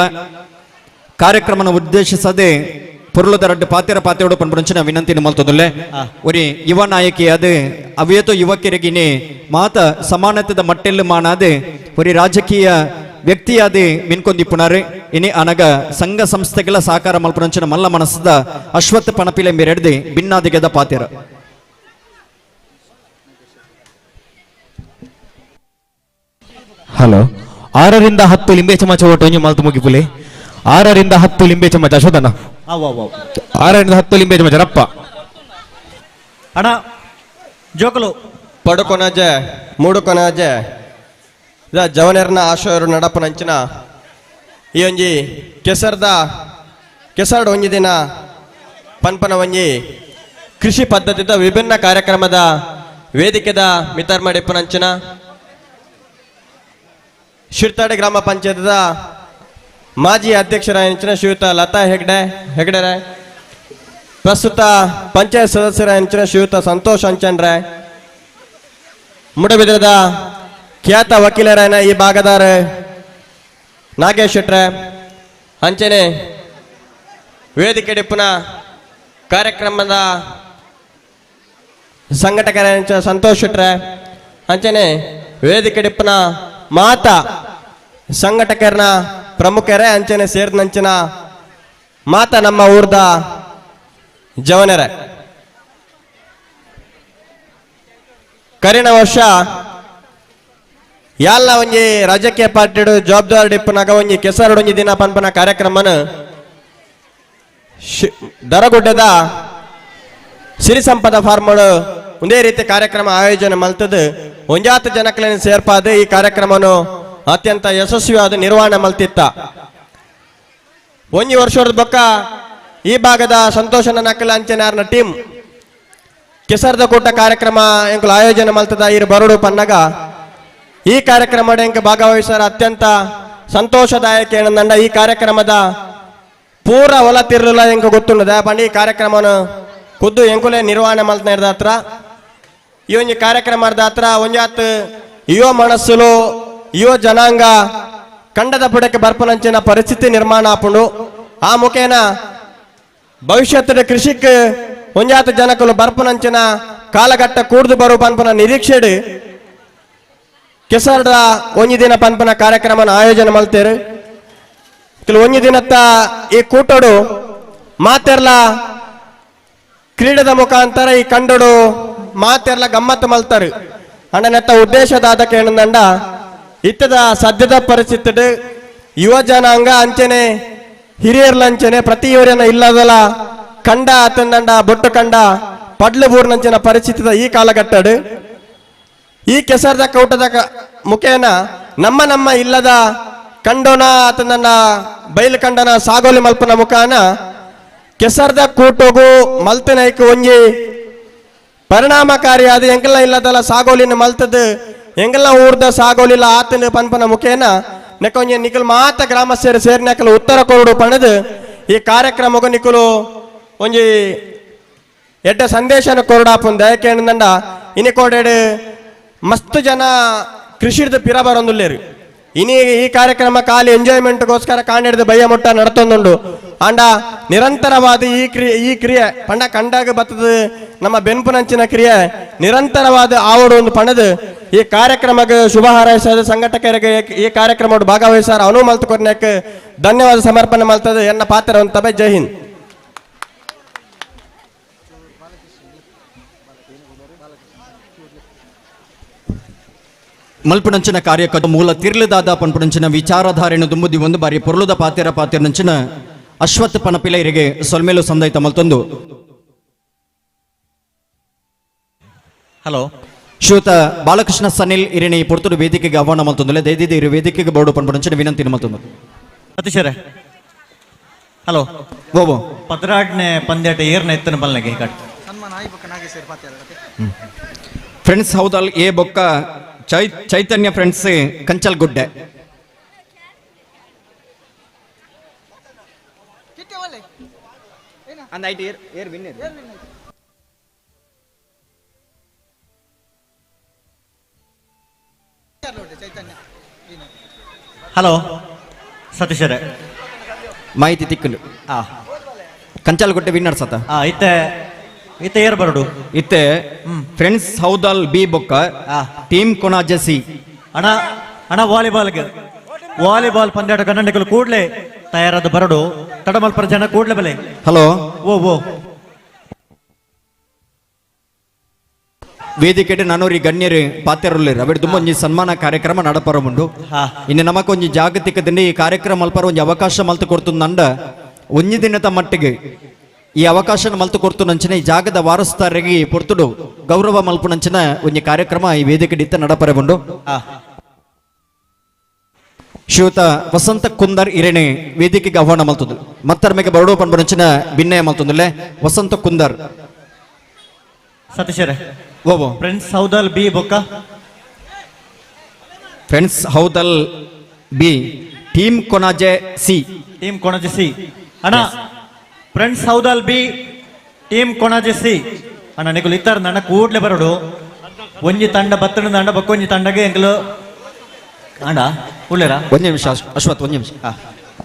ಕಾರ್ಯಕ್ರಮನ ಉದ್ದೇಶಿಸದೆ ಪೊರುಳದ ರಡ್ಡು ಪಾತ್ರ ಪಾತೆಯೋಡು ಪನ್ಪುನಂಚಿನ ವಿನಂತಿ ಮಲ್ತೊಂದುಲ್ಲೆ. ಒರಿ ಯುವ ನಾಯಕಿ ಅದು ಅವೇತೋ ಯುವಕರಿಗಿನಿ ಮಾತ ಸಮಾನತೆದ ಮಟ್ಟೆಲ್ಲು ಮಾನಾದೆ ಒರಿ ರಾಜಕೀಯ ವ್ಯಕ್ತಿಯಾದ ಮಿನ್ಕೊಂದಿಪ್ಪುನಾರು. ಇನಿ ಅನಗ ಸಂಘ ಸಂಸ್ಥೆಗಳ ಸಾಕಾರ ಮಲ್ಪುನಂಚಿನ ಮಲ್ಲ ಮನಸ್ಸದ ಅಶ್ವತ್ಥ ಪಣಪಿಲೆ ಮೇರೆಡ್ದು ಭಿನ್ನಾದಿಗೆದ ಪಾತೆರ. ಹಲೋ 6ರಿಂದ 10 ಲಿಂಬೆ ಚಮಚ ಒಟ್ಟು ಒಂಜಿ ಮಲ್ತು ಮುಗಿಪುಲೆ. 6ರಿಂದ 10 ಲಿಂಬೆ ಚಮಚ ಅಶ್ವಥನ. 6ರಿಂದ 10 ಲಿಂಬೆ ಚಮಚ ರಪ್ಪ ಅಣ್ಣ ಜೋಕಲು ಪಡುಕೊನಜೆ ಮೂಡುಕೊನಜೆ ಜವನೆರ್ನ ಆಶಯರು ನಡಪನಂಚಿನ ಈ ಒಂಜಿ ಕೆಸರ್ದ ಕೆಸರ್ಡ್ ಒಂಜಿ ದಿನ ಪನ್ಪನ ಒಂಜಿ ಕೃಷಿ ಪದ್ಧತಿದ ವಿಭಿನ್ನ ಕಾರ್ಯಕ್ರಮದ ವೇದಿಕೆದ ಮಿತರ್ಮಡಿಪ್ಪನಂಚಿನ ಶಿರ್ತಾಡಿ ಗ್ರಾಮ ಪಂಚಾಯತ್ದ ಮಾಜಿ ಅಧ್ಯಕ್ಷರಾಯಂಚಿನ ಶ್ರೀಯುತ ಲತಾ ಹೆಗ್ಡೆರೆ, ಪ್ರಸ್ತುತ ಪಂಚಾಯತ್ ಸದಸ್ಯರಾಯಂಚಿನ ಶ್ರೀಯುತ ಸಂತೋಷ್ ಅಂಚನ್ರೆ, ಮುಡಬಿದ್ರದ ಖ್ಯಾತ ವಕೀಲರಾಯನ ಈ ಭಾಗದಾರ ನಾಗೇಶ್ ಶೆಟ್ರೆ, ಅಂಚನೆ ವೇದಿಕೆ ಡಿಪ್ಪುನ ಕಾರ್ಯಕ್ರಮದ ಸಂಘಟಕರಾಯಂಚಿನ ಸಂತೋಷ್ ಶೆಟ್ರೆ, ಅಂಚನೆ ವೇದಿಕೆ ಡಿಪ್ಪುನ ಮಾತಾ ಸಂಘಟಕರನ್ನ ಪ್ರಮುಖರೇ, ಅಂಚನೆ ಸೇರಿದಂಚಿನ ಮಾತ ನಮ್ಮ ಊರ್ದ ಜವನರೇ. ಕರಿನ ವರ್ಷ ಯಾಲ್ಲ ಒಂಜಿ ರಾಜಕೀಯ ಪಾರ್ಟಿಡು ಜವಾಬ್ದಾರಿ ಡಿಪ್ಪುನಾಗ ಒಂಜಿ ಕೆಸರಡು ಒಂಜಿ ದಿನ ಪನ್ಪನ ಕಾರ್ಯಕ್ರಮನ ದರಗುಡ್ಡದ ಸಿರಿ ಸಂಪದ ಫಾರ್ಮಡು ಒಂದೇ ರೀತಿ ಕಾರ್ಯಕ್ರಮ ಆಯೋಜನೆ ಮಲ್ತದು ಒಂಜಾತ ಜನಕ್ಲೆನ್ ಸೇರ್ಪಾದ ಈ ಕಾರ್ಯಕ್ರಮನು ಅತ್ಯಂತ ಯಶಸ್ವಿಯಾದ ನಿರ್ವಹಣೆ ಮಲ್ತಿತ್ತ. ಒಂಜಿ ವರ್ಷದ ಬೊಕ್ಕ ಈ ಭಾಗದ ಸಂತೋಷನ ನಕಲ ಅಂಚೆನಾರ್ನ ಟೀಮ್ ಕೆಸರ್ದ ಕೂಟ ಕಾರ್ಯಕ್ರಮ ಎಂಕುಲು ಆಯೋಜನೆ ಮಲ್ತದ ಇರು ಬರುಡು ಪನ್ನಗ ಈ ಕಾರ್ಯಕ್ರಮ ಎಂಕ ಭಾಗವಹಿಸರ ಅತ್ಯಂತ ಸಂತೋಷದಾಯಕ ಏನಂದಂಡ ಈ ಕಾರ್ಯಕ್ರಮದ ಪೂರ ಹೊಲ ತಿರ್ಲುಲ ಎಂಕ ಗೊತ್ತುಂಡು ಪಂಡ ಈ ಕಾರ್ಯಕ್ರಮನ ಖುದ್ದು ಎಂಕುಲೆ ನಿರ್ವಹಣೆ ಮಲ್ತನ ಹತ್ರ ಈ ಒಂಜಿ ಕಾರ್ಯಕ್ರಮದ ಹತ್ರ ಒಂಜಾತ್ ಯುವ ಮನಸ್ಸುಲು ಯುವ ಜನಾಂಗ ಕಂಡದ ಬುಡಕ್ಕೆ ಬರ್ಪನಂಚಿನ ಪರಿಸ್ಥಿತಿ ನಿರ್ಮಾಣ ಆಪುಂಡು. ಆ ಮುಖೇನ ಭವಿಷ್ಯದ ಕೃಷಿಕ್ ಒಂಜಾತ ಜನಕಲು ಬರ್ಪನಂಚಿನ ಕಾಲಘಟ್ಟ ಕೂಡ್ದು ಬರುವ ಪನ್ಪನ ನಿರೀಕ್ಷೆಡು ಕೆಸರ್ದ ಒಂಜಿ ದಿನ ಪನ್ಪನ ಕಾರ್ಯಕ್ರಮನ ಆಯೋಜನೆ ಮಲ್ತೇರು. ಕೆಲವು ಒಂಜಿ ದಿನತ್ತ ಈ ಕೂಟಡು ಮಾತೆರ್ಲ ಕ್ರೀಡೆದ ಮುಖಾಂತರ ಈ ಕಂಡಡು ಮಾತೆರ್ಲ ಗಮ್ಮತ್ತು ಮಲ್ತಾರೆ. ಅಂಡ ನೆತ್ತ ಉದ್ದೇಶದಾದ ಕೇಣಂದಂಡ ಇತ್ತದ ಸದ್ಯದ ಪರಿಸ್ಥಿತಿ ಯುವ ಜನಾಂಗ ಅಂಚನೆ ಹಿರಿಯರ್ಲಂಚನೆ ಪ್ರತಿಯವರನ್ನ ಇಲ್ಲದಲ್ಲ ಕಂಡ ಆತಂದಂಡ ಬೊಟ್ಟು ಕಂಡ ಪಡ್ಲು ಬೂರ್ನಂಚಿನ ಪರಿಸ್ಥಿತಿದ ಈ ಕಾಲಘಟ್ಟಡು ಈ ಕೆಸರದ ಕೌಟದ ಮುಖೇನ ನಮ್ಮ ನಮ್ಮ ಇಲ್ಲದ ಕಂಡೋನ ಆತಂದಂಡ ಬೈಲು ಕಂಡನ ಸಾಗೋಲಿ ಮಲ್ಪನ ಮುಖಾನ ಕೆಸರದ ಕೂಟೋಗು ಮಲ್ತನೈಕ್ ಒಂಜಿ ಪರಿಣಾಮಕಾರಿಯಾದ ಎಂಕಲ್ಲ ಇಲ್ಲದಲ್ಲ ಸಾಗೋಲಿನ ಮಲ್ತದ ಎಂಗಲ್ಲ ಊರ್ದ ಸಾಗೋಲಿಲ್ಲ ಆತನ ಪನ್ಪನ ಮುಖೇನ ನೆಕೊಂಜಿ ನಿಕಲ್ ಮಾತ ಗ್ರಾಮಸ್ಥರು ಸೇರಿನಕಲು ಉತ್ತರ ಕೊರಡು ಪಣದು ಈ ಕಾರ್ಯಕ್ರಮಗೂ ನಿಕಲು ಒಂಜಿ ಎಡ್ಡ ಸಂದೇಶನ ಕೊರಡಾಪುಂದ. ಯಾಕೆಂದಂಡ ಇನಿ ಕೋಡೆಡು ಮಸ್ತ್ ಜನ ಕೃಷಿರ್ದು ಪಿರ ಬರೊಂದುಲ್ಲೇರು. ಇನಿ ಈ ಕಾರ್ಯಕ್ರಮ ಖಾಲಿ ಎಂಜಾಯ್ಮೆಂಟ್ಗೋಸ್ಕರ ಕಾಣಿಡ್ದು ಬಯ್ಯ ಮುಟ್ಟ ನಡತೊಂದುಂಡು. ಆಂಡ ನಿರಂತರವಾದ ಈ ಕ್ರಿಯೆ ಪಂಡ ಕಂಡಾಗ ಬತ್ತದ ನಮ್ಮ ಬೆನ್ಪುನಂಚಿನ ಕ್ರಿಯೆ ನಿರಂತರವಾದ ಆವಡು ಒಂದು ಪಣದು ಈ ಕಾರ್ಯಕ್ರಮಕ್ಕೆ ಶುಭ ಹಾರೈಸದ ಸಂಘಟಕರಿಗೆ ಈ ಕಾರ್ಯಕ್ರಮ ಭಾಗವಹಿಸಾರ ಅನು ಮಲ್ತುಕೊರ್ನಕ್ಕೆ ಧನ್ಯವಾದ ಸಮರ್ಪಣೆ ಮಲ್ತದೆ. ಎನ್ನ ಪಾತ್ರ ತಬೆ. ಜೈ ಹಿಂದ್. ಮಲ್ಪುನಂಚಿನ ಕಾರ್ಯಕ್ಕೆ ಮೂಲ ತಿರ್ಲದಾದ ಪನ್ಪುನಂಚಿನ ವಿಚಾರಧಾರೆಯನ್ನು ದುಂಬುದಿ ಒಂದು ಬಾರಿ ಪೊರ್ಲುದ ಪಾತೆರ ಪಾತೆರನಂಚಿನ ಅಶ್ವತ್ಥ ಪನಪಿಲೈರಿಗೆ ಸೊಲ್ಮೇಲು ಸಂದೈತ ಮಲ್ತೊಂದು. ಹಲೋ ಶ್ರೀಯುತ ಬಾಲಕೃಷ್ಣ ಸನಿಲ್ ಇರಿಣಿ ಪೊರ್ತುಡು ವೇದಿಕೆಗೆ ಆಹ್ವಾನ ಮಲ್ತೊಂದುಲೆ. ದಯದಿದೆ ಇರು ವೇದಿಕೆಗೆ ಬೋರ್ಡು ಪನ್ಪುನಂಚಿನ ವಿನಂತಿ ಮಲ್ತೊಂದು. ಸತೀಶರೇ ಹಲೋ ಗೋಬೋ ಪದ್ರಾಡ್ನೆ ಪಂದ್ಯಾಟ ಏರ್ನ ಎತ್ತನ ಬಲ್ನೆಗೆ ಕಟ್ ಫ್ರೆಂಡ್ಸ್ ಹೌದಲ್ ಎ ಬೊಕ್ಕ ಚೈತನ್ಯ ಫ್ರೆಂಡ್ಸ್ ಕಂಚಲ್ಗುಡ್ಡೆ. ಹಲೋ ಸತೀಶರೇ ಮಾಹಿತಿ ತಿಕ್ಕಲು ಕಂಚಲ್ಗುಡ್ಡೆ ವಿನ್ನರ್ಸ್ ಆತ. ಇತ್ತೆ ಇತ್ತೆ ಏರ್ ಬರಡು ಇತ್ತೆ ಫ್ರೆಂಡ್ಸ್ ಹೌದಲ್ ಬಿ ಬೊಕ್ಕ ಟೀಮ್ ಕೊನಾಜೆ ಸಿ. ಅಣ್ಣ ಅಣ್ಣ ವಾಲಿಬಾಲ್ಗೆ ವಾಲಿಬಾಲ್ ಪಂದ್ಯಾಟ ಕನ್ನಡಿಗರು ಕೂಡಲೇ ತಯಾರಾದ ಬರಡು ತಡಮಲ್ಪರ ಜನ ಕೂಡಲೇ ಬಲೆ. ಹಲೋ ಓ ಓ ವೇದಿಕೆ ನಾನೂರಿ ಗಣ್ಯರು ಪಾತೆರುಲ್ಲೇರು ಅವೆಡ್ ದುಂಬೊಂಜಿ ಸನ್ಮಾನ ಕಾರ್ಯಕ್ರಮ ನಡಪರ ಉಂಡು. ಇನ್ನು ನಮಕೊಂಜಿ ಜಾಗತಿಕದಲ್ಲಿ ಈ ಕಾರ್ಯಕ್ರಮ ಮಲ್ಪರ ಒಂಜಿ ಅವಕಾಶ ಮಲ್ತು ಕೊಡ್ತುಂದಂಡ ಒಂಜಿ ದಿನದ ಮಟ್ಟಿಗೆ ಈ ಅವಕಾಶ ಮಲ್ತು ಕೊಡ್ತು ನಂಚಿನ ಈ ಜಾಗದ ವಾರಸ್ತಾರಿಗೆ ಪೊರ್ತುಡು ಗೌರವ ಮಲ್ಪುನಂಚಿನ ಒಂಜಿ ಕಾರ್ಯಕ್ರಮ ಈ ವೇದಿಕೆ ಇತ್ತ ನಡಪರೆ ಉಂಡು. ಶ್ರೀಯುತ ವಸಂತ ಕುಂದರ್ ಇರಣೆ ವೇದಿಕೆಗೆ ಆಹ್ವಾನ ಮಲ್ತುಂದು. ಮತ್ತರ್ಮೆಗೆ ಬರಡು ಪನ್ಪುನಂಚಿನ ಭಿನ್ನಯ ಮಲ್ತುಂದುಲ್ಲೆ ವಸಂತ ಕುಂದರ್. ಸತೀಶರೇ ಓಬೋ ಫ್ರೆಂಡ್ಸ್ ಹೌದಲ್ ಬಿ ಬೊಕ್ಕ friends Houdal B team Konaje C. Team Konaje C ಅಣ್ಣ friends Houdal B team Konaje C ಅಣ್ಣ ನಿಕುಲು ಇತ್ತಾರ ನನ್ನ ಕೂಡ್ಲೆ ಬರೋಡು ಒಂಜಿ ತಂಡ ಬತ್ತಣ ತಂಡ ಬೊಕ್ಕೊಂಜಿ ತಂಡಗೆ ಎಂಕಲು ಅಣ್ಣ ಉಳ್ಳೇರಾ. ಒಂದು ನಿಮಿಷ ಅಶ್ವಥ್ ಒಂದು ನಿಮಿಷ.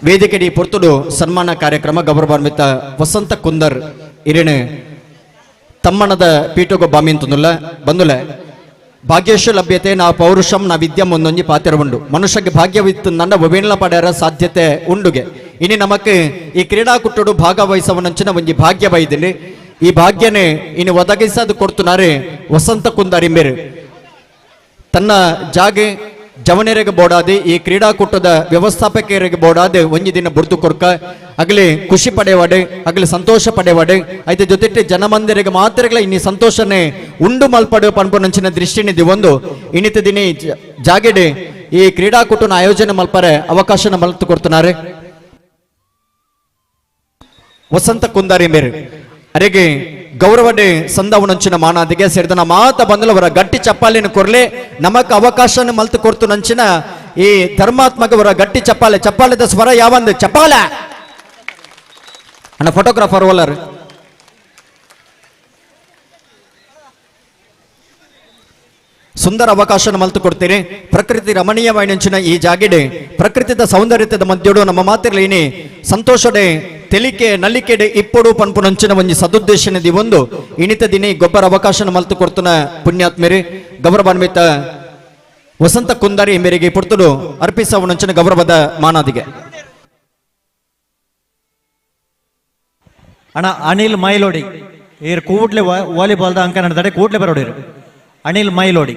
ವೇದಿಕೆಡಿ ಪೊರ್ತುಡು ಸನ್ಮಾನ ಕಾರ್ಯಕ್ರಮ ಗೌರವಾನ್ವಿತ ವಸಂತ ಕುಂದರ್ ಇರಿಣೆ ತಮ್ಮಣದ ಪೀಠಗೊ ಬಾಮಿಂತುಲ್ಲ ಬಂದುಲೆ. ಭಾಗ್ಯೇಶ ಲಭ್ಯತೆ ನಾ ಪೌರುಷಂ ನಾ ವಿದ್ಯಂ ಒಂದೊಂಜಿ ಪಾತ್ರ ಉಂಡು. ಮನುಷ್ಯಗೆ ಭಾಗ್ಯವಿತ್ತು ನನ್ನ ಒವೇಣ್ಲ ಪಡೆಯರ ಸಾಧ್ಯತೆ ಉಂಡುಗೆ. ಇನಿ ನಮಕ್ ಈ ಕ್ರೀಡಾಕೂಟಡು ಭಾಗವಹಿಸವನಂಚಿನ ಒಂಜಿ ಭಾಗ್ಯ ಬೈದಿನಿ. ಈ ಭಾಗ್ಯನೇ ಇನ್ನು ಒದಗಿಸದು ಕೊಡ್ತುನಾರೆ ವಸಂತ ಕುಂದರಿಂಬೇರು ತನ್ನ ಜಾಗೆ ಜವನರಿಗೆ ಬೋಡಾದೆ ಈ ಕ್ರೀಡಾಕೂಟದ ವ್ಯವಸ್ಥಾಪಕರಿಗೆ ಬೋಡಾದೆ ಒಂಜಿ ದಿನ ಬುರ್ದು ಕೊರ್ಕ ಅಗಲಿ ಖುಷಿ ಪಡೆವಾಡೆ ಅಗಲಿ ಸಂತೋಷ ಪಡೆವಾಡೆ ಐತೆ ಜೊತೆ ಜನಮಂದಿರಿಗೆ ಮಾತ್ರಗಳ ಇನ್ನಿ ಸಂತೋಷನೇ ಉಂಡು ಮಲ್ಪಡು ಪನ್ಪುನಂಚಿನ ದೃಷ್ಟಿನಿದೆ ಒಂದು ಇನ್ನಿತ ದಿನ ಜಾಗೆಡೆ ಈ ಕ್ರೀಡಾಕೂಟನ ಆಯೋಜನೆ ಮಲ್ಪರೆ ಅವಕಾಶನ ಮಲ್ತು ಕೊಡ್తున్నారు ವಸಂತ ಕುಂದಾರಿ ಮೇರು ಅರೆಗೆ ಗೌರವಡೆ ಸಂದವನಂಚಿನ ಮಾನಾದಿಗೆ ಸೇರಿದನ ಮಾತ ಬಂದಲವರ ಗಟ್ಟಿ ಚಪ್ಪಾಲಿನ ಕೊರ್ಲೆ ನಮಕ್ ಅವಕಾಶನ ಮಲ್ತು ಕೊರ್ತು ನಂಚಿನ ಈ ಧರ್ಮಾತ್ಮಕವರ ಗಟ್ಟಿ ಚಪ್ಪಾಲೆ ಚಪ್ಪಾಲೆದ ಸ್ವರ ಯಾವಂದು ಚಪ್ಪಾಲೆ ಅಣ್ಣ ಫೋಟೋಗ್ರಾಫರ್ ಓಲರ್ ಸುಂದರ ಅವಕಾಶನ ಮಲ್ತು ಕೊಡ್ತೀರಿ. ಪ್ರಕೃತಿ ರಮಣೀಯವಾಯಿನಂಚಿನ ಈ ಜಾಗೆಡೆ ಪ್ರಕೃತಿದ ಸೌಂದರ್ಯದ ಮಧ್ಯಡು ನಮ್ಮ ಮಾತಿರ್ಲೇನಿ ಸಂತೋಷಡೆ ತೆಲಿಕೆ ನಲಿಕೆಡೆ ಇಪ್ಪಡು ಪನ್ಪುನಂಚಿನ ಒಂಜಿ ಸದುದ್ದೇಶನದಿ ಒಂದು ಇಣಿತ ದಿನಿ ಗೊಬ್ಬರ ಅವಕಾಶನ ಮಲ್ತು ಕೊಡ್ತುನ ಪುಣ್ಯಾತ್ಮೇರಿ ಗೌರವಾನ್ವಿತ ವಸಂತ ಕುಂದಾರಿ ಮೇರೆಗೆ ಪುರ್ತುಡು ಅರ್ಪಿಸವನಂಚಿನ ಗೌರವದ ಮಾನಾದಿಗೆ. ಅಣ್ಣ ಅನಿಲ್ ಮೈಲೋಡಿ ಏರ್ ಕೂಡ್ಲೆ ವಾಲಿಬಾಲ್ದ ಅಂಕ ನಡೆದಾಡೆ ಕೂಡ್ಲೆ ಬರೋಡಿರು ಅನಿಲ್ ಮೈಲೋಡಿ.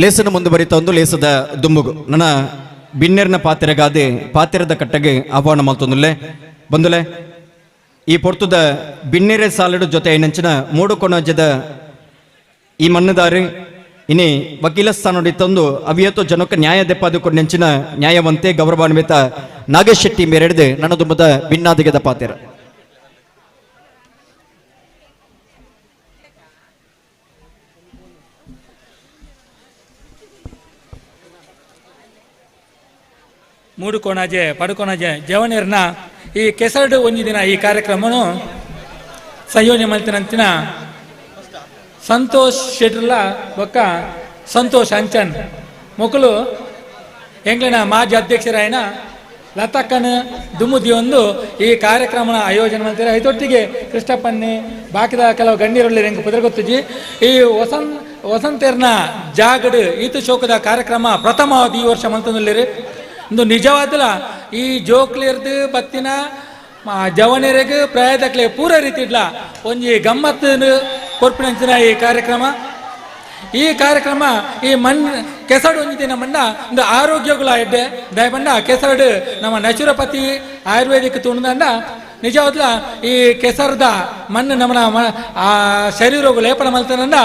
ಲೇಸನ ಮುಂದುವರಿತ ಒಂದು ಲೇಸದ ದುಂಬುಗು ನನ್ನ ಬಿನ್ನೆರ್ನ ಪಾತ್ರೆಗಾದೆ ಪಾತ್ರೆದ ಕಟ್ಟಗೆ ಆಹ್ವಾನ ಮಲ್ತೊಂದುಲ್ಲೆ ಬಂದುಲೆ. ಈ ಪೊರ್ತುದ ಬಿನ್ನೆರೆ ಸಾಲಡು ಜೊತೆ ನಂಚಿನ ಮೂಡುಕೊಣಜದ ಈ ಮಣ್ಣುದಾರಿ ಇನಿ ವಕೀಲ ಸ್ಥಾನ ತಂದು ಅವಿಯತ್ತು ಜನಕ್ಕೆ ನ್ಯಾಯ ದೆಪ್ಪಾದು ನೆಂಚಿನ ನ್ಯಾಯವಂತೆ ಗೌರವಾನ್ವಿತ ನಾಗೇಶ್ ಶೆಟ್ಟಿ ಮೇರೆಡ್ದು ನನ್ನ ದುಂಬದ ಬಿನ್ನಾದಿಗೆದ ಪಾತ್ರೆ. ಮೂಡುಕೊಣಾಜೆ ಪಡುಕೊಣಾಜೆ ಜವನೇರ್ನ ಈ ಕೆಸರಡು ಒಂದು ದಿನ ಈ ಕಾರ್ಯಕ್ರಮನು ಸಂಯೋಜನೆ ಮಲ್ತಿನಂತಿನ ಸಂತೋಷ್ ಶೆಟ್ರಲ ಬೊಕ್ಕ ಸಂತೋಷ್ ಅಂಚನ್ ಮೊಕಲು ಎಂಗ್ಲಿನ ಮಾಜಿ ಅಧ್ಯಕ್ಷರಾಯನ ಲತಕ್ಕನ ದುಮ್ಮುದಿಯೊಂದು ಈ ಕಾರ್ಯಕ್ರಮನ ಆಯೋಜನೆ ಮಾಡ್ತಾರೆ. ಇದೊಟ್ಟಿಗೆ ಕೃಷ್ಣಪ್ಪನ್ನಿ ಬಾಕಿದ ಕೆಲವು ಗಣ್ಯರಲ್ಲಿ ಎಂಕ್ ಪುದರ್ಗೊತ್ತುಜಿ. ಈ ವಸಂತೇರ್ನ ಜಾಗಡು ಈತು ಶೋಕದ ಕಾರ್ಯಕ್ರಮ ಪ್ರಥಮವಾದ ಈ ವರ್ಷ ಮಲ್ತೊಂದುಲ್ಲೆರ್. ಇಂದು ನಿಜವಾದಲ ಈ ಜೋಕ್ಲಿರ್ದು ಬತ್ತಿನ ಜವನರಿಗೆ ಪ್ರಾಯದಕ್ಲೆ ಪೂರ ರೀತಿ ಇಡ್ಲ ಒಂಜಿ ಗಮ್ಮತ್ತು ಕೊರ್ಪಿನಂಚಿನ ಈ ಕಾರ್ಯಕ್ರಮ. ಈ ಕಾರ್ಯಕ್ರಮ ಈ ಮಣ್ ಕೆಸಡು ಒಂಜಿ ದಿನ ಮಣ್ಣ ಒಂದು ಆರೋಗ್ಯಗಳ ಎಡ್ಡೆ ದಯಬಂಡ ಕೆಸರಡು ನಮ್ಮ ನ್ಯಾಚುರೋಪತಿ ಆಯುರ್ವೇದಿಕ್ ತುಣದಂಡ ನಿಜವಾದ್ಲ ಈ ಕೆಸರದ ಮಣ್ಣು ನಮ್ಮನ ಆ ಶರೀರಗಳು ಲೇಪನ ಮಲ್ತನಂಡ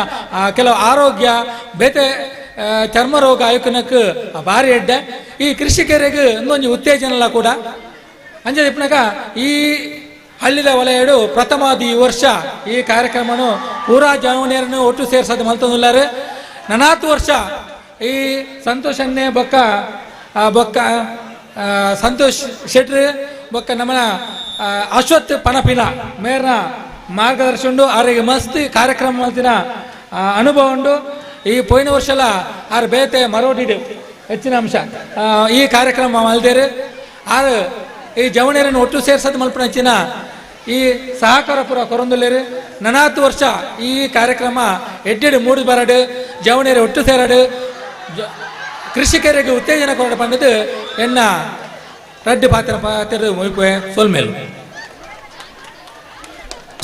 ಕೆಲವು ಆರೋಗ್ಯ ಬೇತೆ ಚರ್ಮ ರೋಗ ಆಯುಕನಕ್ಕೆ ಭಾರಿ ಎಡ್ಡೆ. ಈ ಕೃಷಿಕರಿಗೆ ಇನ್ನೊಂದು ಉತ್ತೇಜನಲ್ಲ ಕೂಡ ಅಂಜೆ ಇಪ್ಪನಕ ಈ ಹಳ್ಳಿದ ವಲಯಡು ಪ್ರಥಮವಾದ ಈ ವರ್ಷ ಈ ಕಾರ್ಯಕ್ರಮನು ಪೂರಾ ಜವನಿಯರನ್ನು ಒಟ್ಟು ಸೇರ್ಸೋದು ಮಲ್ತೊಂದುಲ್ಲಾರು. ನನಾತು ವರ್ಷ ಈ ಸಂತೋಷನ್ನೇ ಬೊಕ್ಕ ಬೊಕ್ಕ ಸಂತೋಷ್ ಶೆಟ್ರು ಬೊಕ್ಕ ನಮ್ಮನ ಅಶ್ವಥ್ ಪನಪಿನ ಮೇರ್ನ ಮಾರ್ಗದರ್ಶನ ಆರಿಗೆ ಮಸ್ತ್ ಕಾರ್ಯಕ್ರಮ ಮಲ್ತಿನ ಅನುಭವ ಉಂಡು. ಈ ಪೋಯಿನ ವರ್ಷಲ ಆರು ಬೇತೆ ಮರೋಡಿಡು ಹೆಚ್ಚಿನ ಅಂಶ ಈ ಕಾರ್ಯಕ್ರಮ ಮಲ್ದೇರು. ಆರು ಈ ಜವಣಿಯರನ್ನು ಒಟ್ಟು ಸೇರ್ಸೋದು ಮಲ್ಪನಂಚಿನ ಈ ಸಹಕಾರ ಪೂರ ಕೊರೊಂದುಲ್ಲೇರು. ನನಾತು ವರ್ಷ ಈ ಕಾರ್ಯಕ್ರಮ ಎಡ್ಡೆಡು ಮೂಡು ಬರಡು ಜವಣಿಯರು ಒಟ್ಟು ಸೇರಡು ಕೃಷಿಕರಿಗೆ ಉತ್ತೇಜನ ಕೊರಡು ಬಂದದ್ದು ಎನ್ನ ರಡ್ಡು ಪಾತ್ರ ಪಾತ್ರ ಮೊಯ್ಪೆ ಸೊಲ್ಮೇಲು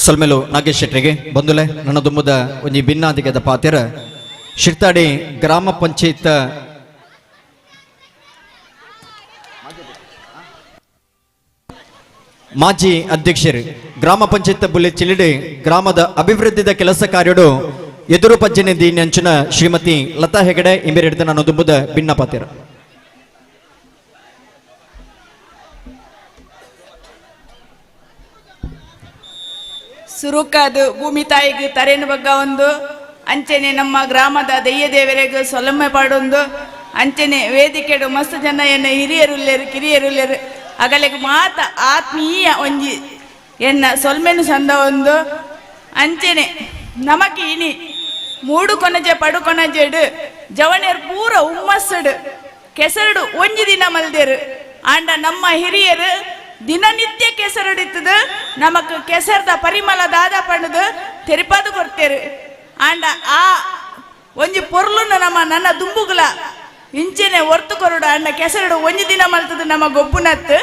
ಸೊಲ್ಮೇಲು ನಾಗೇಶ್ ಶೆಟ್ಟರಿಗೆ ಬಂದುಲೆ. ನನ್ನ ದುಮ್ಮದ ಒಂಜಿ ಭಿನ್ನಾದಿಗದ ಪಾತ್ರ ಶಿರ್ತಾಡಿ ಗ್ರಾಮ ಪಂಚಾಯತ್ ಮಾಜಿ ಅಧ್ಯಕ್ಷರು ಗ್ರಾಮ ಪಂಚಾಯತ್ ಬುಲೆಚಿಲಿಡೆ ಗ್ರಾಮದ ಅಭಿವೃದ್ಧಿದ ಕೆಲಸ ಕಾರ್ಯಡು ಎದುರು ಪಜ್ಜನೆ ದೀನಂಚಿನ ಶ್ರೀಮತಿ ಲತಾ ಹೆಗಡೆ ಇಂಬೆರೆಡ್ದ ನಾನು ದುಂಬುದ ಭಿನ್ನ ಪಾತ್ರ. ಸುರುಕಾದು ಭೂಮಿ ತಾಯಿಗೆ ತರೇನು ಬಗ್ಗ ಒಂದು ಅಂಚೆನೆ ನಮ್ಮ ಗ್ರಾಮದ ದಯ್ಯ ದೇವರಿಗೆ ಸೊಲೊಮ್ಮೆ ಪಾಡೊಂದು ಅಂಚೆನೆ ವೇದಿಕೆಡು ಮಸ್ತ್ ಜನ ಎನ್ನ ಹಿರಿಯರುಲ್ಲೇರು ಕಿರಿಯರುಲ್ಲೇರು ಅಗಲೆಗೆ ಮಾತ ಆತ್ಮೀಯ ಒಂಜಿ ಎನ್ನ ಸೊಲ್ಮೆನು ಸಂದ ಒಂದು ಅಂಚೆನೆ ನಮಕ್ ಇನಿ ಮೂಡು ಕೊನಜೆ ಪಡು ಕೊನಜೆಡು ಜವನೇರು ಪೂರ ಉಮ್ಮಸ್ಸಡು ಕೆಸರಡು ಒಂಜಿ ದಿನ ಮಲ್ದೇರು. ಆಂಡ ನಮ್ಮ ಹಿರಿಯರು ದಿನನಿತ್ಯ ಕೆಸರಡಿತ್ತದು ನಮಕ್ ಕೆಸರದ ಪರಿಮಳ ದಾದ ಪಣ್ಣದು ತೆರಿಪಾದು ಕೊಡ್ತೇರು. ಆಂಡ ಆ ಒಂಜಿ ಪೊರ್ಲುನು ನಮ್ಮ ನನ್ನ ದುಂಬುಗುಲ ಇಂಚೆನೆ ಒರ್ತು ಕೊರಡು. ಅಂಡ ಕೆಸರಡು ಒಂಜಿ ದಿನ ಮಲ್ತದು ನಮ್ಮ ಗೊಬ್ಬುನತ್ತು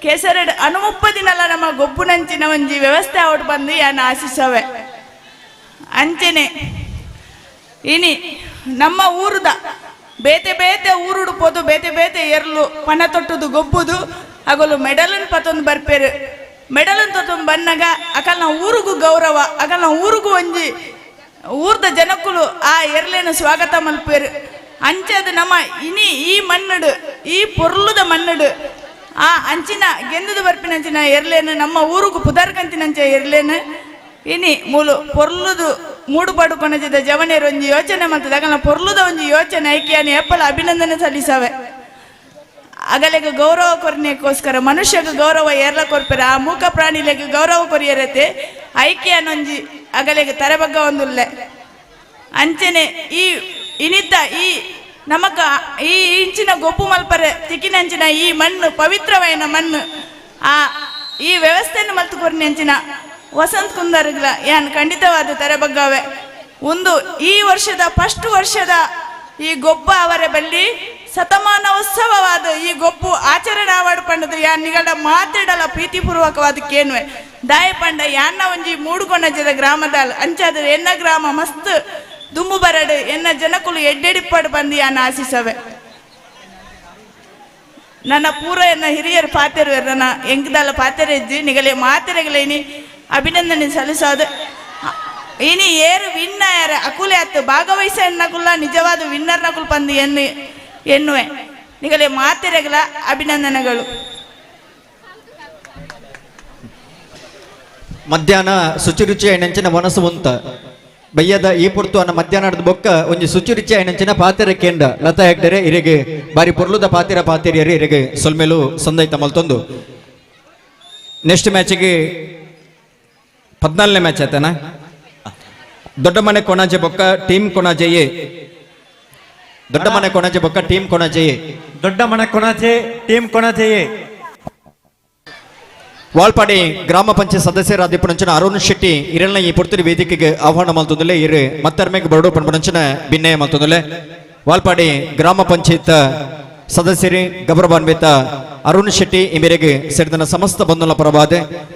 ಕೆಸರಡು ಅನುಮುಪ್ಪ ದಿನಲ್ಲ ನಮ್ಮ ಗೊಬ್ಬುನಂಚಿನ ಒಂಜಿ ವ್ಯವಸ್ಥೆ ಅವಡು ಬಂದು ಯಾನ ಆಶಿಸವೆ. ಅಂಚೆನೆ ಇನಿ ನಮ್ಮ ಊರುದ ಬೇತೆ ಬೇತೆ ಊರುಡು ಪೋದು ಬೇತೆ ಬೇತೆ ಎರ್ಲು ಪಣ ತೊಟ್ಟುದು ಗೊಬ್ಬುದು ಅಗಲು ಮೆಡಲನ್ ಪತೊಂದು ಬರ್ಪೇರು. ಮೆಡಲನ್ ತೊತ್ತೊಂದು ಬನ್ನಾಗ ಅಕಲ್ನ ಊರಿಗೂ ಗೌರವ ಅಕಲ್ನ ಊರಿಗೂ ಒಂಜಿ ಊರ್ದ ಜನಕ್ಕುಲು ಆ ಎರ್ಲೇನು ಸ್ವಾಗತ ಮಲ್ಪೇರು. ಅಂಚದು ನಮ್ಮ ಇನಿ ಈ ಮಣ್ಣುಡು ಈ ಪೊರ್ಲುದ ಮಣ್ಣುಡು ಆ ಅಂಚಿನ ಗೆಂದದ ಬರ್ಪಿನಂಚಿನ ಎರ್ಲೇನು ನಮ್ಮ ಊರುಗು ಪುದರ್ಕಂತಿನಂಚ ಎರ್ಲೇನು ಇನಿ ಮೂಲು ಪೊರ್ಲುದು ಮೂಡುಪಾಡು ಕೊನಜಿದ ಜವನೇರು ಒಂಜಿ ಯೋಚನೆ ಮಲ್ತದ ಅಗಲ್ನ ಪೊರ್ಲುದ ಒಂಜಿ ಯೋಚನೆ ಐಕ್ಯಾನೆ ಎಪ್ಪಲ ಅಭಿನಂದನೆ ಸಲ್ಲಿಸವೆ. ಅಗಲೆಗೆ ಗೌರವ ಕೊರ್ನೆಗೋಸ್ಕರ ಮನುಷ್ಯಗೆ ಗೌರವ ಏರ್ಲ ಕೊರ್ಪೆರ ಆ ಮೂಕ ಪ್ರಾಣಿಲೆಗೆ ಗೌರವ ಕೊರಿಯರತೆ ಐಕ್ಯಾನೊಂಜಿ ಅಗಲೆಗೆ ತರಬಗ್ಗ ಒಂದುಲ್ಲೆ. ಅಂಚೆನೆ ಈ ಇನಿತ ಈ ನಮಕ ಈ ಇಂಚಿನ ಗೊಬ್ಬು ಮಲ್ಪರೆ ತಿಕ್ಕಿನಂಚಿನ ಈ ಮಣ್ಣು ಪವಿತ್ರವೈನ ಮಣ್ಣು ಆ ಈ ವ್ಯವಸ್ಥೆಯನ್ನು ಮಲ್ತು ಕೊರ್ನೆಂಚಿನ ವಸಂತ್ ಕುಂದರ್ಗ್ಲ ಯಾನ್ ಖಂಡಿತವಾದ ತರಬಗ್ಗವೆ. ಒಂದು ಈ ವರ್ಷದ ಫಸ್ಟ್ ವರ್ಷದ ಈ ಗೊಬ್ಬ ಅವರ ಬಲ್ಲಿ ಶತಮಾನ ಉತ್ಸವವಾದ ಈ ಗೊಬ್ಬು ಆಚರಣೆ ಆವಾಡು ಪಂಡದು ಯಾನ್ ನಿಗಡ ಮಾತಾಡಲ ಪ್ರೀತಿಪೂರ್ವಕವಾದ ಕೇನ್ವೆ ದಾಯ ಪಂಡ ಯಾನ್ನ ಒಂಜಿ ಮೂಡುಕೊಣಜದ ಗ್ರಾಮದ ಅಂಚಾದ ಎನ್ನ ಗ್ರಾಮ ಮಸ್ತ್ ದುಂಬು ಬರಡು ಎನ್ನ ಜನಕುಲು ಎಡ್ಡೆಡಿಪ್ಪಡು ಬಂದು ಯಾನ ಆಶಿಸವೆ. ನನ್ನ ಪೂರ ಎನ್ನ ಹಿರಿಯರು ಪಾತೆರು ನನ್ನ ಎಂಕದಲ್ಲ ಪಾತೆರೆಜ್ಜಿ ನಿಗಲೆ ಮಾತೆರೆಗಳೇನಿ ಅಭಿನಂದನೆ ಸಲ್ಲಿಸೋದು. ಇನಿ ಏರು ವಿನ್ನರ್ ಅಕುಲೆ ಅತ್ತು ಭಾಗವಹಿಸ ಎನ್ನಕುಲ್ಲ ನಿಜವಾದ ವಿನ್ನರ್ ನಕುಲ್ ಪಂದು ಎನ್ನು ಎನ್ನುವೆ. ನಿಗಲೆ ಮಾತೆರೆಗಳ ಅಭಿನಂದನೆಗಳು. ಮಧ್ಯಾಹ್ನ ಶುಚಿರುಚಿ ಐನಂಚಿನ ಮನಸ್ಸು ಉಂತ ಬಯ್ಯದ ಈ ಪುರ್ತು ಅನ್ನ ಮಧ್ಯಾಹ್ನದ ಬೊಕ್ಕ ಒಂಜಿ ಶುಚಿರುಚಿ ಐನಂಚಿನ ಪಾತೆರ ಕೇಂದ್ರ ಲತಾ ಹೆಗ್ಡೆರೆ ಇರೆಗೆ ಬಾರಿ ಪೊರ್ಲುದ ಪಾತೆರ ಪಾತೆರಿಯರು ಇರೆಗೆ ಸೊಲ್ಮೆಲು ಸಂದೈತ ಮಲ್ತೊಂದು. ನೆಕ್ಸ್ಟ್ ಮ್ಯಾಚಿಗೆ 14ನೇ ಮ್ಯಾಚ್ ಆಯ್ತಾನ. ದೊಡ್ಡಮನೆ ಕೊಣಾಜೆ ಬೊಕ್ಕ ಟೀಮ್ ಕೊಣಾಜೆಯೇ. ದೊಡ್ಡಮನೆ ಕೊಣಾಜೆ ಬೊಕ್ಕ ಟೀಮ್ ಕೊಣಾಜೆಯೇ. ದೊಡ್ಡಮನೆ ಕೊಣಾಜೆ ಟೀಮ್ ಕೊಣಾಜೆಯೇ. ವಾಲ್ಪಾಡಿ ಗ್ರಾಮ ಪಂಚಾಯತ್ ಸದಸ್ಯರಾದ ಪುಣಂಚನ ಅರುಣ್ ಶೆಟ್ಟಿ ಇರಲ್ನ ಈ ಪುರ್ತುರಿ ವೇದಿಕೆಗೆ ಆಹ್ವಾನ ಮಲ್ತೊಂದುಲ್ಲೆ. ಇರು ಮತ್ತರ್ಮೆಗೆ ಬರಡು ಪಣಪುಣಂಚನ ಭಿನ್ನಯ ಮಲ್ತೊಂದುಲ್ಲೆ. ವಾಲ್ಪಾಡಿ ಗ್ರಾಮ ಪಂಚಾಯತ್ ಸದಸ್ಯರಿ ಗೌರವಾನ್ವಿತ ಅರುಣ್ ಶೆಟ್ಟಿ ಈ ಮೇರೆಗೆ ಸೇರಿದ ಸಮಸ್ತ ಬಂಧುల ಪರವಾದ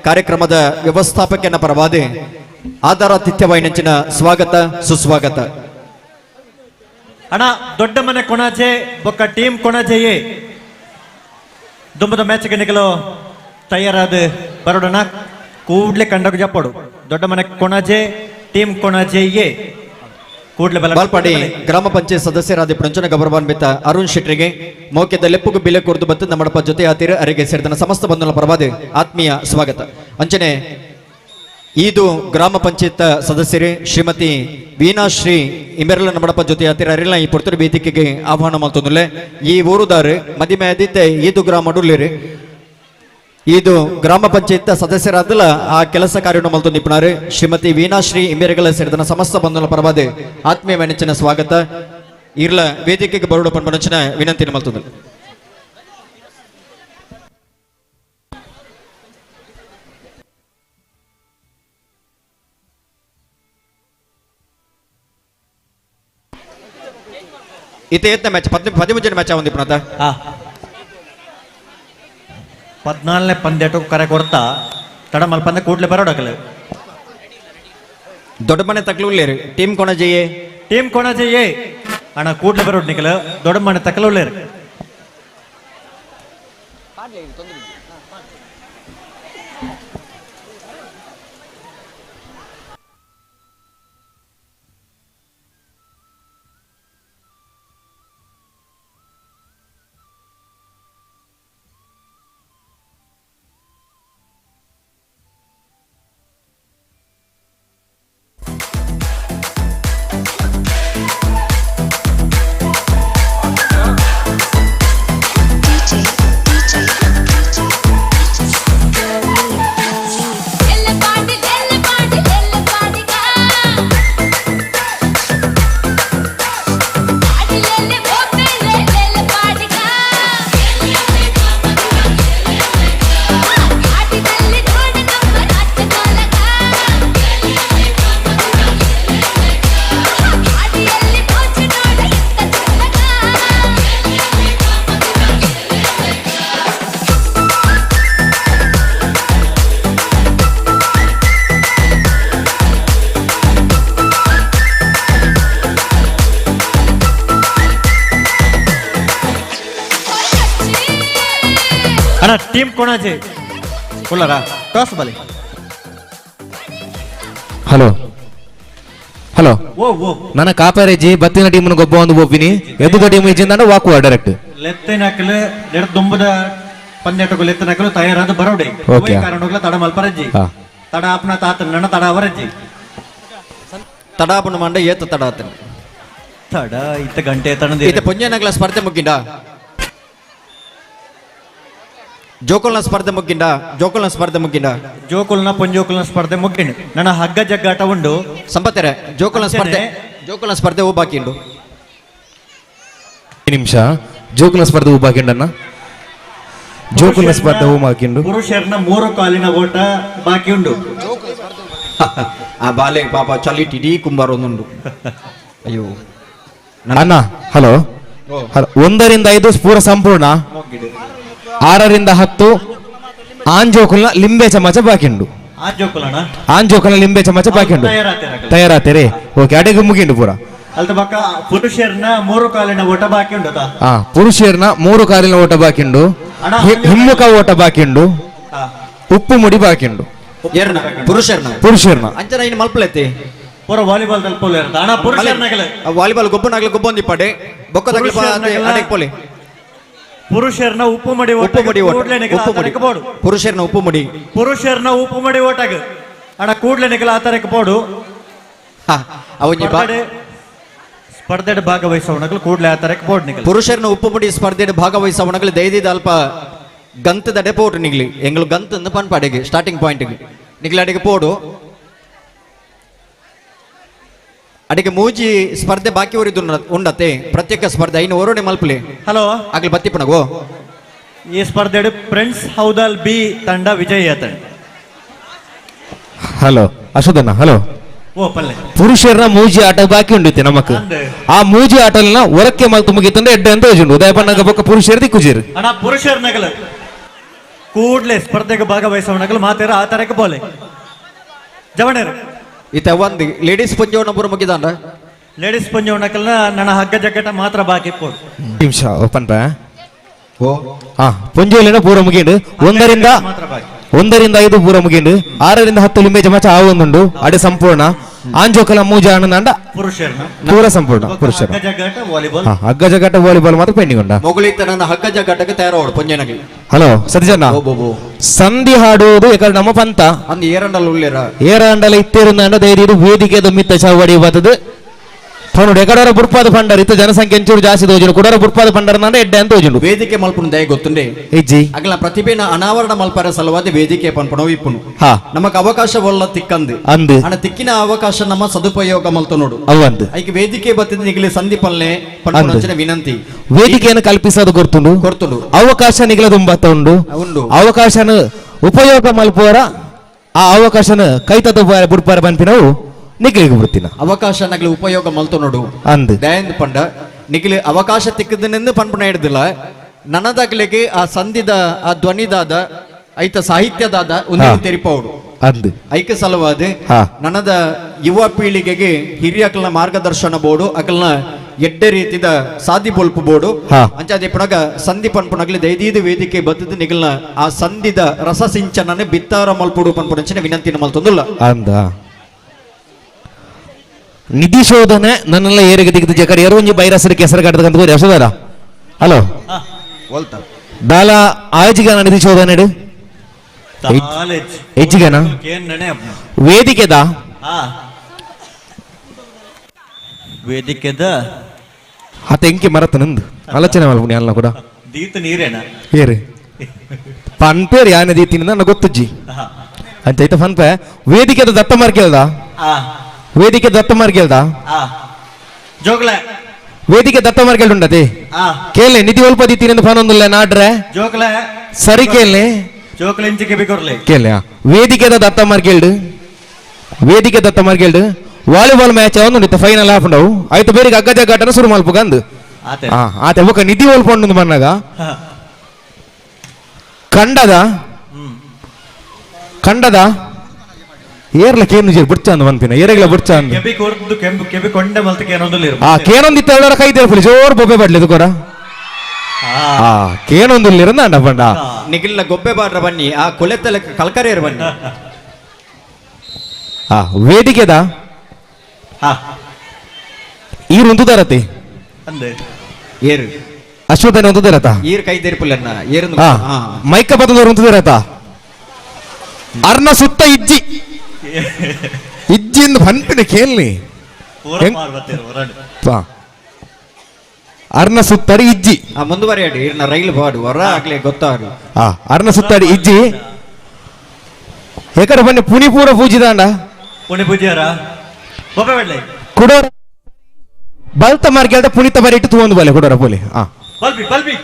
ಕಾರ್ಯಕ್ರಮದ ವ್ಯವಸ್ಥಾಪಕನ ಪರವಾದ ಆದರಾತಿಥ್ಯವಾಯಿನಂಚಿನ ಸ್ವಾಗತ ಸುಸ್ವಾಗತ. ಅಣ್ಣ ದೊಡ್ಡಮನೆ ಕೊಣಾಜೆ ಬೊಕ್ಕ ಟೀಮ್ ಕೊಣಾಜೆಯೇ ದುಂಬದ ಮ್ಯಾಚ್ಗೆ ನಿಗಲು ತಯಾರಾದ ಬರೋಡಣ. ಕೂಡ್ಲೆ ಕಂಡಗ ಜಪ್ಪಡು. ದೊಡ್ಡಮನೆ ಕೊಣಾಜೆ ಟೀಮ್ ಕೊಣಾಜೆ ಎ ಕೂಡ್ಲೆ ಬಲ. ಬಾಲ್ಪಾಡಿ ಗ್ರಾಮ ಪಂಚಾಯತ್ ಸದಸ್ಯರಾದ ಪುಣಂಚನ ಗೌರವಾನ್ವಿತ ಅರುಣ್ ಶೆಟ್ಟರಿಗೆ ಮೌಖ್ಯದ ಲೆಪ್ಪುಗು ಬಿಲೆ ಕೊರದು ಬತ್ತು ನಮ್ಮಡಪ್ಪ ಜೊತೆ ಆತಿರ ಅರೆಗೆ ಸೇರಿದ ಸಮಸ್ತ ಬಂಧುಗಳ ಪರವಾದ ಆತ್ಮೀಯ ಸ್ವಾಗತ. ಅಂಚನೆ ಈದು ಗ್ರಾಮ ಪಂಚಾಯತ್ ಸದಸ್ಯರೇ ಶ್ರೀಮತಿ ವೀಣಾಶ್ರೀ ಇಮೆರಲ ನಮ್ಮಡಪ್ಪ ಜೊತೆ ಆತಿರ ಅರಿಲ್ಲ ಈ ಪುರ್ತುರು ವೇದಿಕೆಗೆ ಆಹ್ವಾನ ಮಲ್ತೊಂದುಲ್ಲೆ. ಈ ಊರುದಾರು ಮದಿಮೆ ಆದಿತ್ತೆ ಈದು ಗ್ರಾಮ ಡುಲ್ಲೇರು. ಇದು ಗ್ರಾಮ ಪಂಚಾಯತ್ ಸದಸ್ಯರಾದಲ್ಲ ಆ ಕೆಲಸ ಕಾರ್ಯವನ್ನು ಮಲ್ತು ನಿಪುಣರು ಶ್ರೀಮತಿ ವೀಣಾಶ್ರೀ ಇಂಬೇರೆಗಳ ಸೇರಿದ ಸಮಸ್ತ ಬಂಧುಗಳ ಪರವಾದ ಆತ್ಮೀಯ ಮೆಣಚಿನ ಸ್ವಾಗತ. ಇರ್ಲ ವೇದಿಕೆಗೆ ಬರೋಡು ಪನ್ಪನಂಚಿನ ವಿನಂತಿ ಮಲ್ತೊಂದು. ಇತ್ತೆ ಮ್ಯಾಚ್ 13 ಮ್ಯಾಚ್ ಒಂದು ನಿಪುಣತ. 14ನೇ ಪಂದ್ಯಟು ಕರೆ ಕೊಡ್ತಾ ತಡ ಮಲ್ಪಂದೆ ಕೂಡ್ಲೆ ಬರೋಡಕಲೆ. ದೊಡ್ಡ ಮನೆ ತಕ್ಲುಲ್ಲೇರು ಟೀಮ್ ಕೊಣಜೆಯೇ. ಟೀಮ್ ಕೊಣಜೆಯೇ ಅಣ್ಣ ಕೂಡ್ಲೆ ಬರೋಡ್ ನಿಕಲ ದೊಡ್ಡ ಮನೆ ತಕ್ಲುಲ್ಲೇರು. ಅಣ್ಣ ಟೀಮ್ ಕೊಣಾಜೆ ಉಳ್ಳಾರ ಟಾಸ್ ಬಲಿ. ಹಲೋ ಹಲೋ ಓ ಓ ನನ್ನ ಕಾಪರೇಜಿ ಬತ್ತಿನ ಟೀಮ್ ಗೊಬ್ಬ ಒಂದು ಒಬ್ಬಿನಿ ಎದ್ದುದ ಟೀಮ್ ಇಜ್ಜಿಂದ ವಾಕುವ ಡೈರೆಕ್ಟ್. ಲೆತ್ತಿನಕಲು ದುಂಬದ ಪಂದ್ಯಟಕು ಲೆತ್ತಿನಕಲು ತಯಾರಾದ ಬರೋಡೆ. ಓಕೆ. ಕಾರಣಗಳ ತಡ ಮಲ್ಪರಜ್ಜಿ ತಡ ಅಪ್ನ ತಾತ ನನ್ನ ತಡ ಅವರಜ್ಜಿ ತಡಾಪನ ಮಂಡ ಏತ ತಡ ಆತನ ತಡ ಇತ್ತ ಗಂಟೆ ತಣದ ಇತ್ತ ಪೊಂಜನಗಳ ಸ್ಪರ್ಧೆ ಮುಗ್ಗಿಂಡ ಜೋಕುಲ್ನ ಸ್ಪರ್ಧೆ ಮುಗ್ಗಿಂಡ ಜೋಕುಲ್ನ ಸ್ಪರ್ಧೆ ಮುಗ್ಗಿಂಡ ಜೋಕುಲ್ನ ಪೊಂಜೋಕುಲ್ನ ಸ್ಪರ್ಧೆ ಮುಗ್ಗಿಂಡು ನನ್ನ ಹಗ್ಗ ಜಗ್ಗಾಟ ಉಂಡು ಸಂಪತ್ತೆರೆ ಜೋಕುಲ್ನ ಸ್ಪರ್ಧೆ ಜೋಕುಲ್ನ ಸ್ಪರ್ಧೆ ಹೂ ಬಾಕಿ ಉಂಡು. ನಿಮಿಷ ಜೋಕುಲ್ನ ಸ್ಪರ್ಧೆ ಹೂ ಬಾಕಿ ಉಂಡಣ್ಣ. ಜೋಕುಲ್ನ ಸ್ಪರ್ಧೆ ಹೂ ಬಾಕಿ ಉಂಡು. ಪುರುಷರನ 3 ಕಾಲಿನ ಓಟ ಬಾಕಿ ಉಂಡು. ಆ ಬಾಲೆ ಪಾಪ ಚಲಿ ಇಡೀ ಕುಂಬಾರ ಒಂದುಂಡು. ಅಯ್ಯೋ ಅಣ್ಣ ಹಲೋ ಹಲೋ 1 ರಿಂದ 5 ಪೂರ ಸಂಪೂರ್ಣ. 6 ರಿಂದ 10 ಆಂಜೋಕುಲ್ನ ಲಿಂಬೆ ಚಮಚ ಬಾಕಿ ಉಂಡು. ಆಂಜೋಕುಲ್ನ ಲಿಂಬೆ ಚಮಚ ಬಾಕಿ ಉಂಡು. ತಯಾರಾತೇರೆ ಓಕೆ ಅಡೆಗೆ ಮುಗಿಂಡು ಪೂರ. ಅಲ್ತ ಬಕ್ಕ ಪುರುಷರ್ನ ಮೂರು ಕಾಲಿನ ಓಟ ಬಾಕಿ ಉಂಟು. ಪುರುಷರ್ನ ಮೂರು ಕಾಲಿನ ಓಟ ಬಾಕಿ ಉಂಡು, ಹಿಮ್ಮುಖ ಓಟ ಬಾಕಿ ಉಂಡು, ಉಪ್ಪು ಮುಡಿ ಬಾಕಿ ಉಂಡು. ಪುರುಷರ್ನ ಪುರುಷರ್ನ ಅಂಚನ ಇನ್ನು ಮಲ್ಪಲೈತಿ ಪೂರ ವಾಲಿಬಾಲ್ ತಲ್ಪೋಲೆ ಅಣ್ಣ. ಪುರುಷರ್ನಗಲ ವಾಲಿಬಾಲ್ ಗೊಬ್ಬನಾಗಲ ಗೊಬ್ಬೊಂದಿ ಪಡೆ ಬೊಕ್ಕದಾಗಲ ಅಡೆಕ್ ಪೋಲೆ. ಪುರುಷರ್ನ ಉಪ್ಪು ಮಡಿ ಉಪ್ಪು ಮಡಿ ಉಪ್ಪು ಮಡಿ ಪುರುಷರ್ನ ಉಪ್ಪು ಮಡಿ ಪುರುಷರ್ನ ಉಪ್ಪು ಮಡಿ ಓಟಾಗ ಅಣ್ಣ ಕೂಡ್ಲೆ ನಿಕಲ ಆತರಕ್ಕೆ ಪೋಡು. ಸ್ಪರ್ಧೆ ಭಾಗವಹಿಸವನಗಲು ಕೂಡ್ಲೆ ಆತರಕ್ಕೆ ಪೋಡು ನಿಕಲ. ಪುರುಷರ್ನ ಉಪ್ಪು ಮಡಿ ಸ್ಪರ್ಧೆ ಭಾಗವಹಿಸವನಗಲು ದೈದಿದ ಅಲ್ಪ ಗಂತದಡೆ ಪೋಡು ನಿಗ್ಲಿ ಎಂಗಳು ಗಂತ ಪನ್ಪಾಡೆಗೆ ಸ್ಟಾರ್ಟಿಂಗ್ ಪಾಯಿಂಟ್ಗೆ ನಿಗ್ಲಿ ಅಡೆಗೆ ಪೋಡು. ಅಡಿಗೆ ಮೂಜಿ ಸ್ಪರ್ಧೆ ಬಾಕಿ ಊರಿದ್ದು ಉಂಡತೆ ಪ್ರತ್ಯೇಕ ಸ್ಪರ್ಧೆ ಐನು ಓರೋಡೆ ಮಲ್ಪಲೆ. ಹಲೋ ಆಗ್ಲಿ ಬತ್ತಿಪ್ಪನಗೋ. ಈ ಸ್ಪರ್ಧೆ ಫ್ರೆಂಡ್ಸ್ ಹೌದಲ್ ಬಿ ತಂಡ ವಿಜಯ ತಂಡ. Hello ಅಶೋಧಣ್ಣ hello. ಓ ಪಲ್ಲೆ ಪುರುಷರ ಮೂಜಿ ಆಟ ಬಾಕಿ ಉಂಡಿತ್ತೆ ನಮಕ್. ಆ ಮೂಜಿ ಆಟಲ್ನ ಹೊರಕ್ಕೆ ಮಲ್ತು ಮುಗಿತಂದ್ರೆ ಎಡ್ಡೆ ಅಂತ ಯೋಜನೆ ಉದಯಪಣ್ಣಗ ಬೊಕ್ಕ ಪುರುಷರ ದಿಕ್ಕುಜಿರು ಅಣ್ಣ. ಪುರುಷರ ನಗಲ ಕೂಡ್ಲೆ ಸ್ಪರ್ಧೆಗೆ ಭಾಗವಹಿಸುವ ಮಾತೇರ ಆ ತರಕ್ಕೆ ಬೋಲೆ ಜವಣೇರು. ಇತ ಒಂದು ಲೇಡೀಸ್ ಪಂಜೋಣ ಪೂರ ಮುಗಿದಾಂಡ. ಲೇಡೀಸ್ ಪಂಜೋಣಕಲ್ನ ನನ್ನ ಹಗ್ಗ ಜಗ್ಗಟ ಮಾತ್ರ ಬಾಕಿ ಪೋಡು ನಿಮಿಷ ಓಪನ್ ಬಾ. ಓ ಹಾ ಪಂಜೋಲಿನ ಪೂರ ಮುಗಿಂಡು. 1 ರಿಂದ 5 ಪೂರ ಮುಗಿಂಡು. 6 ರಿಂದ 10 ಲಿಂಬೆ ಜಮಚ ಆ ಒಂದುಂಡು ಅಡೆ ಸಂಪೂರ್ಣ ಆಂಜೋಕಲ ಮೂಜ ಆನಂದ ಪುರುಷರ್ನ ಪೂರ ಸಂಪೂರ್ಣ ಪುರುಷರ ಹಗ್ಗ ಜಗ್ಗಟ ವಾಲಿಬಾಲ್ ಮಾತ್ರ ಪೆಂಡಿಂಗ್ ಉಂಡ. ಮೊಗಳಿತ ನನ್ನ ಹಗ್ಗ ಜಗ್ಗಟಕ್ಕೆ ತಯಾರೋಡು ಪಂಜನಗೆ. ಹಲೋ ಸತೀಶಣ್ಣ ಸಂಧಿ ಹಾಡುವುದು ಯಾಕಂದ್ರೆ ನಮ್ಮ ಪಂತ ಅಂದ್ ಏರಂಡಲ್ ಉಳ್ಳೇರ ಏರಂಡಲ ಇತ್ತಿರುಂದ ಧೈರ್ಯ ವೇದಿಕೆ ಮಿತ್ತ ಚಾವಡಿ ಬತ್ತದು ಪನುಡು ಎಕಡೋರ ಬುಡ್ಪಾದ ಪಂಡರ್ ಇತ್ತ ಜನಸಂಖ್ಯೆ ಎಂಚೂರು ಜಾಸ್ತಿ ತೋಜುಂಡು ಕುಡೋರ ಬುಡ್ಪಾದ ಪಂಡರ್ ಅಂದ್ರೆ ಎಡ್ಡೆ ಅಂತ ತೋಜುಂಡು. ವೇದಿಕೆ ಮಲ್ಪುನ ದಯ ಗೊತ್ತುಂಡೆ ಇಜ್ಜಿ ಅಗಲ ಪ್ರತಿಭೆನ ಅನಾವರಣ ಮಲ್ಪರ ಸಲುವಾದ ವೇದಿಕೆ ಪನ್ಪುನ ಇಪ್ಪುನು. ನಮಕ್ ಅವಕಾಶ ಒಲ್ಲ ತಿಕ್ಕಂದು ಅಂದು ಅಣ ತಿಕ್ಕಿನ ಅವಕಾಶ ನಮ್ಮ ಸದುಪಯೋಗ ಮಲ್ತು ನೋಡು ಅವಂದು ಐಕೆ ವೇದಿಕೆ ಬತ್ತಿದ ನಿಗಲಿ ಸಂಧಿ ಪಲ್ಲೆ ಪನ್ಪುನ ವಿನಂತಿ. ವೇದಿಕೆಯನ್ನು ಕಲ್ಪಿಸೋದು ಗೊತ್ತುಂಡು ಗೊತ್ತುಂಡು ಅವಕಾಶ ನಿಗಲ ತುಂಬತ್ತ ಉಂಡು ಉಂಡು ಅವಕಾಶನ ಉಪಯೋಗ ಮಲ್ಪುವರ ಆ ಅವಕಾಶನ ಕೈತದ ಬುಡ್ಪಾರ ಪನ್ಪಿನವು ನಿಗಲಿಗೆ ಬಿಡ್ತೀನ ಅವಕಾಶ ನಗಲಿ ಉಪಯೋಗ ಮಲ್ತು ನೋಡು ಅಂದು ದಯಂದ್ ಪಂಡ ನಿಗಲಿ ಅವಕಾಶ ತಿಕ್ಕದನೆಂದು ಪನ್ಪುನ ಹಿಡ್ದಿಲ್ಲ ನನದಾಗಲಿಗೆ ಆ ಸಂಧಿದ ಆ ಧ್ವನಿದಾದ ಐತ ಸಾಹಿತ್ಯದಾದ ಒಂದು ತೆರಿಪೌಡು ಅಂದು ಐಕ ಸಲುವಾದ ನನದ ಯುವ ಪೀಳಿಗೆಗೆ ಹಿರಿಯಕಲ್ನ ಮಾರ್ಗದರ್ಶನ ಬೋರ್ಡು ಅಕಲ್ನ ಎಡ್ಡೆ ರೀತಿದ ಸಾದಿ ಬೊಲ್ಪು ಬೋರ್ಡು ಅಂಚಾದೆ ಪುನಗ ಸಂಧಿ ಪನ್ಪುನಗಲಿ ದೈದೀದ ವೇದಿಕೆ ಬತ್ತದ ನಿಗಲ್ನ ಆ ಸಂಧಿದ ರಸ ಸಿಂಚನನೆ ಬಿತ್ತಾರ ಮಲ್ಪುಡು ಪನ್ಪುನಂಚಿನ ವಿನಂತಿನ ಮಲ್ತೊಂದುಲ್ಲ ಅಂದ. ನಿಧಿ ಶೋಧನೆ ನನ್ನೆಲ್ಲ ಏರಿಗೆ ದಿಗ್ದು ಜಕರ್ ಎರೊಂಜಿ ಬೈರಸರಿ ಕೆಸರು ಕಟ್ಟದಂತ ಕೋರಿ ಯಶೋಧರ. ಹಲೋ ದಾಲ ಆಯೋಜಿಗನ ನಿಧಿ ಶೋಧನೆ ಹೆಚ್ಚಿಗನ ವೇದಿಕೆದ ವೇದಿಕೆದ ಆತ ಎಂಕಿ ಮರತ ನಂದು ಆಲೋಚನೆ ಮಲ್ಪುನಿ ಅಲ್ಲ ಕೂಡ ದೀತ ನೀರೇನ ಏರಿ ಪನ್ಪೇರ್ ಯಾನೆ ದೀತಿನ ನನ್ನ ಗೊತ್ತುಜ್ಜಿ ಅಂತ ಐತ ಫನ್ಪೆ ವೇದಿಕೆದ ದತ್ತ ಮಾರ್ಕೇಳ್ದ ವೇದಿಕೆ ದತ್ತ ಮಾರ್ಗೇಳ್ದ ಜೋಗ್ಲೆ ವೇದಿಕೆ ದತ್ತ ಮಾರ್ಗೇಳ್ದು ಉಂಡತೆ ಕೇಳಿ ನಿಧಿ ಒಲ್ಪ ದೀತಿನ ಫೋನ್ ಒಂದುಲ್ಲ ನಾಡ್ರೆ ಜೋಗ್ಲೆ ಸರಿ ಕೇಳಿ ಜೋಗ್ಲೆ ಇಂಚಿಗೆ ಬಿಕೊರ್ಲೆ ಕೇಳಿ ವೇದಿಕೆದ ದತ್ತ ಮಾರ್ಗೇಳ್ಡು ವೇದಿಕೆ ದತ್ತ ಮಾರ್ಗೇಳ್ಡು ವಾಲಿಬಾಲ್ ಮ್ಯಾಚ್ ಒಂದು ಫೈನಲ್ ಹಾಫ್ ಉಂಡವು ಆಯ್ತು ಬೇರೆ ಹಗ್ಗ ಜಗ್ಗಾಟನ ಶುರು ಮಲ್ಪುಗಂದು ಆತೆ ಬೊಕ ನಿಧಿ ಒಲ್ಪ ಉಂಡು ಮನ್ನಾಗ ಕಂಡದ ಕಂಡದ ಏರ್ಲ ಕೇನು ಜೇರ್ ಬುಡ್ಚ ಅಂದ ಮನ್ಪಿನ ಏರೆಗ್ಲ ಬುಡ್ಚ ಅಂದ ಕೆಬಿ ಕೊರ್ದು ಕೆಂಬು ಕೆಬಿ ಕೊಂಡೆ ಮಲ್ತ ಕೇನೊಂದುಲ್ಲ ಆ ಕೇನೊಂದಿತ್ತ ಹೇಳೋರ ಕೈ ತೇರ್ಪುಲಿ ಜೋರ್ ಬೊಬ್ಬೆ ಬಡ್ಲಿದು ಕೊರ ಆ ಕೇನೊಂದುಲ್ಲಿರಂದ ಅಂಡ ಪಂಡ ನಿಗಿಲ್ಲ ಗೊಬ್ಬೆ ಬಾಡ್ರ ಬನ್ನಿ ಆ ಕೊಲೆತಲ ಕಲ್ಕರೇರ್ ಬನ್ನಿ. ಆ ವೇದಿಕೆದ ಈರು ಉಂತುದಾರತಿ ಅಂದೆ ಏರು ಅಶ್ವತ್ಥನ ಉಂತುದಾರತ ಈರ್ ಕೈ ತೇರ್ಪುಲನ್ನ ಏರು ಮೈಕ ಪತ್ತದವರು ಉಂತುದಾರತ ಅರ್ನ ಸುತ್ತ ಇಜ್ಜಿ ಇಜ್ಜಿಂದ ಪನ್ಪಿನ ಕೇಳಿ ಅರ್ನ ಸುತ್ತಾಡಿ ಇಜ್ಜಿ ಮುಂದುವರಿಯಾಡಿ ಇರ್ನ ರೈಲು ಬಾಡು ಹೊರ ಆಗ್ಲಿ ಗೊತ್ತಾಗ ಅರ್ನ ಸುತ್ತಾಡಿ ಇಜ್ಜಿ ಏಕಡೆ ಬನ್ನಿ ಪುನಿ ಪೂರ ಪೂಜಿದಾಂಡ ಪುನಿ ಪೂಜಿಯಾರ ಕುಡೋರ ಬಲ್ತ ಮಾರ್ಗ ಪುನಿತ ಬರಿ ಇಟ್ಟು ತೂವೊಂದು ಬಲೆ ಕುಡೋರ ಪೋಲಿ ಬಲ್ಬಿ ಬಲ್ಬಿ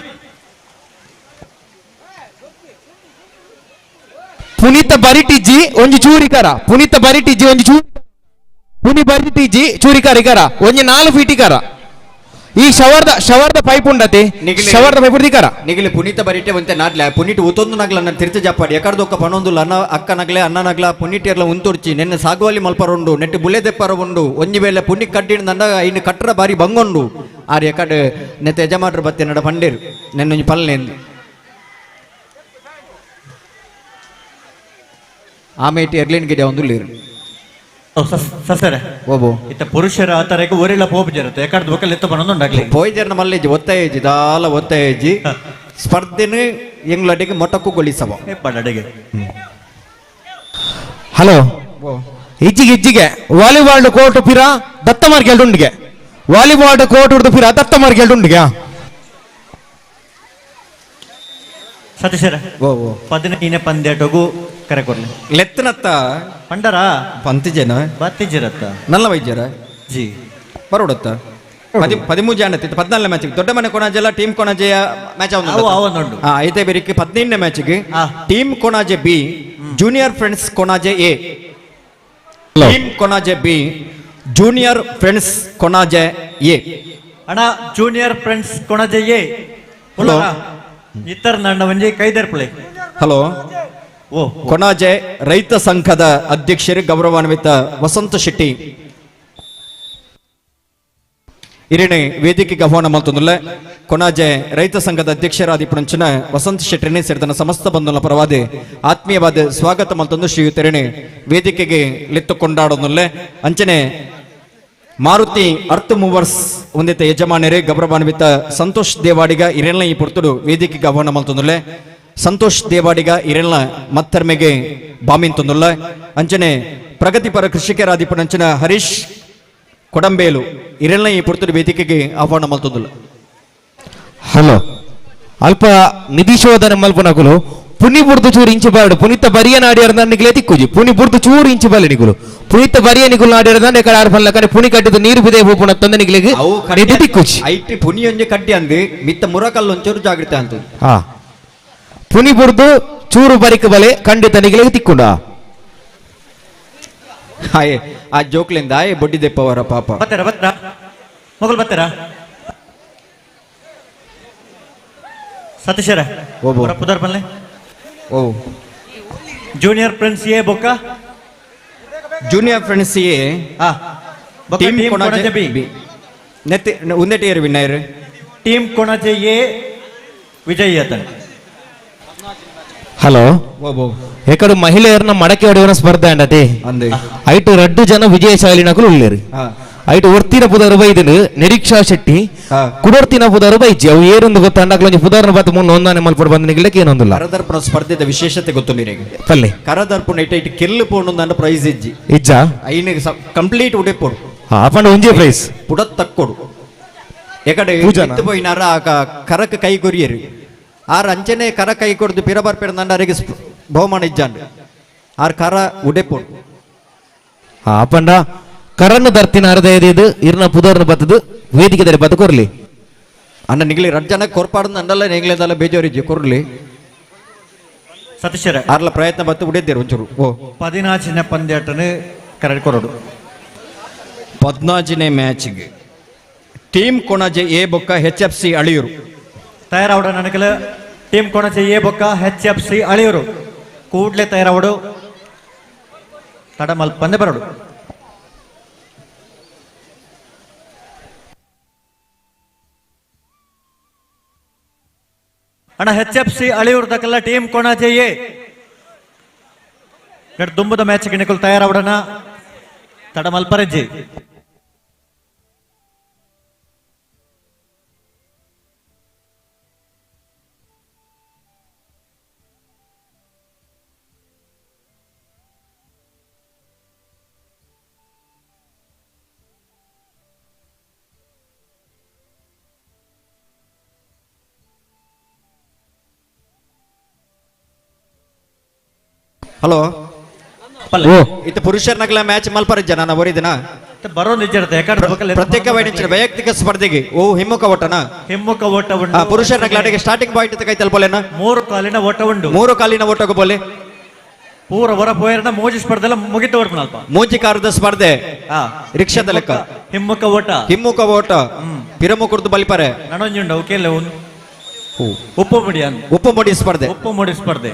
ಪುನೀತ ಬರಿಟಿಜ್ಜಿ ಒಂಜಿ ಚೂರಿಕರ ಪುನೀತ ಬರಿಟಿಜ್ಜಿ ಒಂಜಿ ಚೂರಿ ಪುನಿ ಬರಿಟಿಜ್ಜಿ ಚೂರಿಕರ ಇಕರ ಒಂಜಿ 4 ಫೀಟಿಕರ ಈ ಶವರ್ದ ಶವರ್ದ ಪೈಪ್ ಉಂಡತಿ ಶವರ್ದ ಪೈಪ್ ದಿಕಾರ ನಿಗಲಿ ಪುನೀತ ಬರಿಟೆ ಒಂತೆ ನಾಡ್ಲೆ ಪುನೀಟ್ ಉತೊಂದು ನಗ್ಲ ನನ್ನ ತಿರ್ತ ಜಪ್ಪಾಡಿ ಎಕಡ್ದೊಕ್ಕ ಪಣೊಂದು ಅನ್ನ ಅಕ್ಕನಗ್ಲೆ ಅಣ್ಣನಗ್ಲ ಪುನೀಟಿಯರ್ಲ ಉಂತೊಡ್ಚಿ ನೆನ್ನೆ ಸಾಗುವಲ್ಲಿ ಮಲ್ಪರ ಉಂಡು ನೆಟ್ಟು ಬುಲೆ ದೆಪ್ಪರ ಉಂಡು ಒಂಜಿ ವೇಳೆ ಪುನಿ ಕಡ್ಡಿನ ದಂಡ ಇನ್ನು ಕಟ್ಟರ ಬಾರಿ ಬಂಗೊಂಡು ಆರ್ ಎಕಡೆ ನೆತ್ತ ಯಜಮಾನ್ರು ಬತ್ತೆ ನಡ ಪಂಡೇರು ನೆನ್ನೊಂಜಿ ಪಲ್ನೇಂದು ಆಮೇಟಿ ಎರ್ಲಿನ್ ಗಿಡ ಒಂದು ಲೇರು ಸಸರೆ ಓಬೋ ಇತ್ತ ಪುರುಷರ ಆತರಕ್ಕೆ ಒರಿಲ್ಲ ಪೋಪು ಎಕಡ್ದು ಬೊಕ್ಕಲ್ ಎತ್ತ ಪನೊಂದುಂಡಾಗ್ಲಿ ಪೋಯ್ಜರ್ನ ಮಲ್ಲೇಜಿ ಒತ್ತಾಯಜಿ ದಾಲ ಒತ್ತಾಯಜಿ ಸ್ಪರ್ಧೆನು ಎಂಗ್ಲಡಿಗೆ ಮೊಟಕುಗೊಳಿಸವ ಅಡಿಗೆ. ಹಲೋ ಇಜ್ಜಿಗೆ ಇಜ್ಜಿಗೆ ವಾಲಿಬಾಲ್ ಕೋರ್ಟ್ ಪಿರ ದತ್ತ ಮಾರ್ಕೆಲ್ಡ್ ಉಂಡಿಗೆ ವಾಲಿಬಾಲ್ ಕೋರ್ಟ್ ಉಡ್ದು ಪಿರ ದತ್ತ ಮಾರ್ಕೆಲ್ಡ್ ಉಂಡಿಗೆ. ಸತೀಶರ 15ನೇ ಪಂದ್ಯಾಟಗು ಕರೆ ಕೊರ್ಲಿ ಲೆತ್ತನತ್ತ ಪಂಡರ ಪಂತಿಜೇನ ಬತ್ತಿಜಿರತ್ತ ನಲ್ಲ ವೈದ್ಯರ ಜಿ ಬರೋಡತ್ತ 13 ಜನ 14ನೇ ಮ್ಯಾಚ್ ದೊಡ್ಡ ಮನೆ ಕೊಣಾಜೆಲ್ಲ ಟೀಮ್ ಕೊಣಾಜೆಯ ಮ್ಯಾಚ್ ಅವನುಂಟು. ಐತೆ ಬೇರಿಕೆ 15ನೇ ಮ್ಯಾಚ್ಗೆ team Konaje B junior friends Konaje A team Konaje B junior friends Konaje A. ಅಣ್ಣ junior friends Konaje A ಇತರ ನನ್ನ ಒಂಜಿ ಕೈದರ್ಪಳೆ. ಹಲೋ ಕೊಣಾಜೆ ರೈತ ಸಂಘದ ಅಧ್ಯಕ್ಷರು ಗೌರವಾನ್ವಿತ ವಸಂತ ಶೆಟ್ಟಿ ಇರಣೆ ವೇದಿಕೆಗೆ ಆಹ್ವಾನ ಮಲ್ತೊಂದುಲ್ಲ. ಕೊಣಾಜೆ ರೈತ ಸಂಘದ ಅಧ್ಯಕ್ಷರಾದಿಪುಣಂಚಿನ ವಸಂತ ಶೆಟ್ಟಿನೇ ಸೇರಿದನ ಸಮಸ್ತ ಬಂಧುల ಪರವಾದ ಆತ್ಮೀಯವಾದ ಸ್ವಾಗತ ಮಲ್ತೊಂದು ಶ್ರೀಯುತರಣೆ ವೇದಿಕೆಗೆ ಲೆತ್ತು ಕೊಂಡಾಡೊಂದುಲ್ಲೆ. ಅಂಚನೆ ಮಾರುತಿ ಅರ್ತ್ ಮೂವರ್ಸ್ ಹೊಂದಿತ ಯಜಮಾನರೇ ಗೌರವಾನ್ವಿತ ಸಂತೋಷ್ ದೇವಾಡಿಗ ಇರೆಲ್ನ ಈ ಪೊರ್ತುಡು ವೇದಿಕೆಗೆ ಆಹ್ವಾನ ಮಲ್ತೊಂದುಲ್ಲೆ. ಸಂತೋಷ್ ದೇವಾಡಿಗ ಇರೆಲ್ನ ಮತ್ತರ್ಮೆಗೆ ಬಾಮಿಂತೊಂದುಲ್ಲ. ಅಂಚನೆ ಪ್ರಗತಿಪರ ಕೃಷಿಕರಾದಿಪುಣಂಚಿನ ಹರೀಶ್ ಕೊಡಂಬೇಲು ಇರೆಲ್ನ ಈ ಪೊರ್ತುಡು ವೇದಿಕೆಗೆ ಆಹ್ವಾನ ಮಲ್ತೊಂದುಲ್ಲ. ಹಲೋ ಅಲ್ಪ ನಿಧಿಶೋಧನೆ ಮಲ್ಪನಕುಲು ಪುನಿ ಬುರ್ದು ಚೂರು ಇಂಚು ಬಾರಡು ಪುನೀತ ಬರಿಯ ನಾಡಿಯರ್ ನಿಗ್ಲೇ ತಿಕ್ಕುಜಿ ಪುನಿ ಬುರ್ದು ಚೂರು ಇಂಚು ಬಲೆ ನಿಗುಲು ಪುನೀತ ಬರಿಯ ನಿಗುಲು ನಾಡಿಯರ್ ಎಕಡೆ ಆರು ಫಲ್ಲ ಕಡೆ ಪುನಿ ಕಟ್ಟಿದ ನೀರು ಬಿದೆ ಪೂಪುಣ ತಂದೆ ನಿಗ್ಲಿಗೆ ನಿಧಿ ತಿಕ್ಕುಜಿ IT ಪುನಿಯೊಂಜಿ ಕಡ್ಡಿ ಅಂದು ಮಿತ್ತ ಮುರಕಲ್ಲು ಒಂಚೂರು ಜಾಗೃತಿ ಅಂತ ಹಾ ಪುನಿ ಬುರ್ದು ಚೂರು ಬರಿಕ ಬಲೆ ಖಂಡಿತ ನಿಗ್ಲಿಗೆ ತಿಕ್ಕುಂಡ. ಹಾಯ್ ಆ ಜೋಕ್ಲಿಂದ ಆಯ್ ಬೊಡ್ಡಿ ದೆಪ್ಪವರ ಪಾಪ ಬತ್ತರ ಬತ್ತರ ಮೊಗಲ್ ಬತ್ತರ ಸತೀಶರ ಪುದರ್ ಪಲ್ಲೆ ಓ junior friends A ಬೊಕ್ಕ junior friends A team Konaje B ನೆತ್ತಿ ಉಂದೆಟಿ year winner team Konaje A Vijay ಆತನ. ಹಲೋ ಎಕಡು ಮಹಿಳೆಯರನ್ನ ಮಡಕೆ ಹೊಡೆಯುವ ಸ್ಪರ್ಧೆ ಅಂಡತೆ ಐಟು ರಡ್ಡು ಜನ ವಿಜಯಶಾಲಿನಕುಲು ಉಳ್ಳೇರು ಐಟು ಒರ್ತಿನ ಪುದರ್ ಬೈದನು ನಿರೀಕ್ಷಾ ಶೆಟ್ಟಿ ಕುಡೋರ್ತಿನ ಪುದರ್ ಬೈಜಿ ಅವು ಏರೊಂದು ಗೊತ್ತ ಅಂಡಾಕ್ಲೊಂಜಿ ಪುದರ್ನ ಬತ್ತು ಮುನ್ನ ಒಂದಾನೆ ಮಲ್ಪಡ್ ಬಂದ ನಿಗ್ಲಕ್ಕೆ ಏನೊಂದಿಲ್ಲ. ಕರದರ್ಪಣ ಸ್ಪರ್ಧೆದ ವಿಶೇಷತೆ ಗೊತ್ತು ನಿನಗೆ ಪಲ್ಲೆ ಕರದರ್ಪಣ ಇಟ್ಟ ಇಟ್ಟು ಕೆಲ್ಲು ಪೋಂಡು ಪ್ರೈಸ್ ಇಜ್ಜಿ ಇಜ್ಜ ಐನ ಕಂಪ್ಲೀಟ್ ಉಡೆ ಪೋಡು ಪಂಡ ಒಂಜೇ ಪ್ರೈಸ್ ಪುಡತ್ ತಕ್ಕೊಡು ಎಕಡೆ ಪೋಯಿನಾರ ಕರಕ್ ಕೈ ಕೊರಿಯರು ಆರ್ ಅಂಚನೆ ಕರ ಕೈ ಕೊಡ್ದು ಪಿರ ಬರ್ಪೇಡ ಅರಿಗೆ ಬಹುಮಾನ ಇಜ್ಜಾಂಡ್ ಆರ್ ಕರ ಉಡೆಪೋಡು. ಪಂಡ ಕರನ್ನು ದರ್ತಿನ ಹೃದಯದ ಇರ್ನ ಪುದರ್ನ ಬತ್ತದು ವೇದಿಕೆ ದರಿ ಬತ್ತು ಕೊರ್ಲಿ ಅಣ್ಣ ನಿಗ್ಲಿ ರಡ್ ಜನ ಕೊರ್ಪಾಡ್ದು ಅಂಡಲ್ಲ ನಿಗ್ಲೇದಲ್ಲ ಬೇಜೋರಿಜ್ಜಿ ಕೊರ್ಲಿ ಸತೀಶರ ಆರ್ಲ ಪ್ರಯತ್ನ ಬತ್ತು ಉಡೆದ್ದೇರು ಒಂಚೂರು. ಓ 14ನೇ ಪಂದ್ಯಾಟನೆ ಕರಡ್ ಕೊರಡು 14ನೇ ಮ್ಯಾಚ್ಗೆ ಟೀಮ್ ಕೊಣಾಜೆ ಎ ಬೊಕ್ಕ H F C Aliyur ತಯಾರಾವಡ ನನಕಲ team Konaje A ಬೊಕ್ಕ H F C Aliyur ಕೂಡ್ಲೆ ತಯಾರಾವಡು ತಡಮಲ್ ಪಂದ್ಯ ಬರಡು. ಅಣ್ಣ H F C Aliyur ದಕಲ್ಲ team Konaje A ದುಂಬದ match ನಿಕುಲ್ ತಯಾರಾವಡನ ತಡಮಲ್ ಪರಜ್ಜಿ. ಹಲೋ ಇತ್ತ ಪುರುಷರ್ನಗಲ ಮ್ಯಾಚ್ ಮಲ್ಪರ ಜನ ಒರಿದಿನ ಬರೋ ನಿಜ ಪ್ರತ್ಯೇಕ ವೈಯಕ್ತಿಕ ಸ್ಪರ್ಧೆಗೆ ಓ ಹಿಮ್ಮುಖ ಓಟನ ಹಿಮ್ಮುಖ ಓಟ ಉಂಟು. ಪುರುಷರ್ನಗಲ ಸ್ಟಾರ್ಟಿಂಗ್ ಪಾಯಿಂಟ್ ಕೈ ತಲುಪಲೇನ ಮೂರು ಕಾಲಿನ ಓಟ ಉಂಟು ಮೂರು ಕಾಲಿನ ಓಟಕ್ಕೆ ಬೋಲೆ ಪೂರ ಹೊರ ಪೋಯರ್ನ ಮೋಜಿ ಸ್ಪರ್ಧೆ ಮುಗಿತು ಅಲ್ಪ ಮೋಜಿ ಕಾರದ ಸ್ಪರ್ಧೆ ರಿಕ್ಷಾದ ಲೆಕ್ಕ. ಹಿಮ್ಮುಖ ಓಟ ಹಿಮ್ಮುಖ ಓಟ ಪಿರಮುಖರ್ದು ಬಲಿಪರೆ ನನೊಂಜುಂಡ ಓಕೆಲ್ಲ ಉಪ್ಪು ಮುಡಿ ಉಪ್ಪು ಮುಡಿ ಸ್ಪರ್ಧೆ ಉಪ್ಪು ಮುಡಿ ಸ್ಪರ್ಧೆ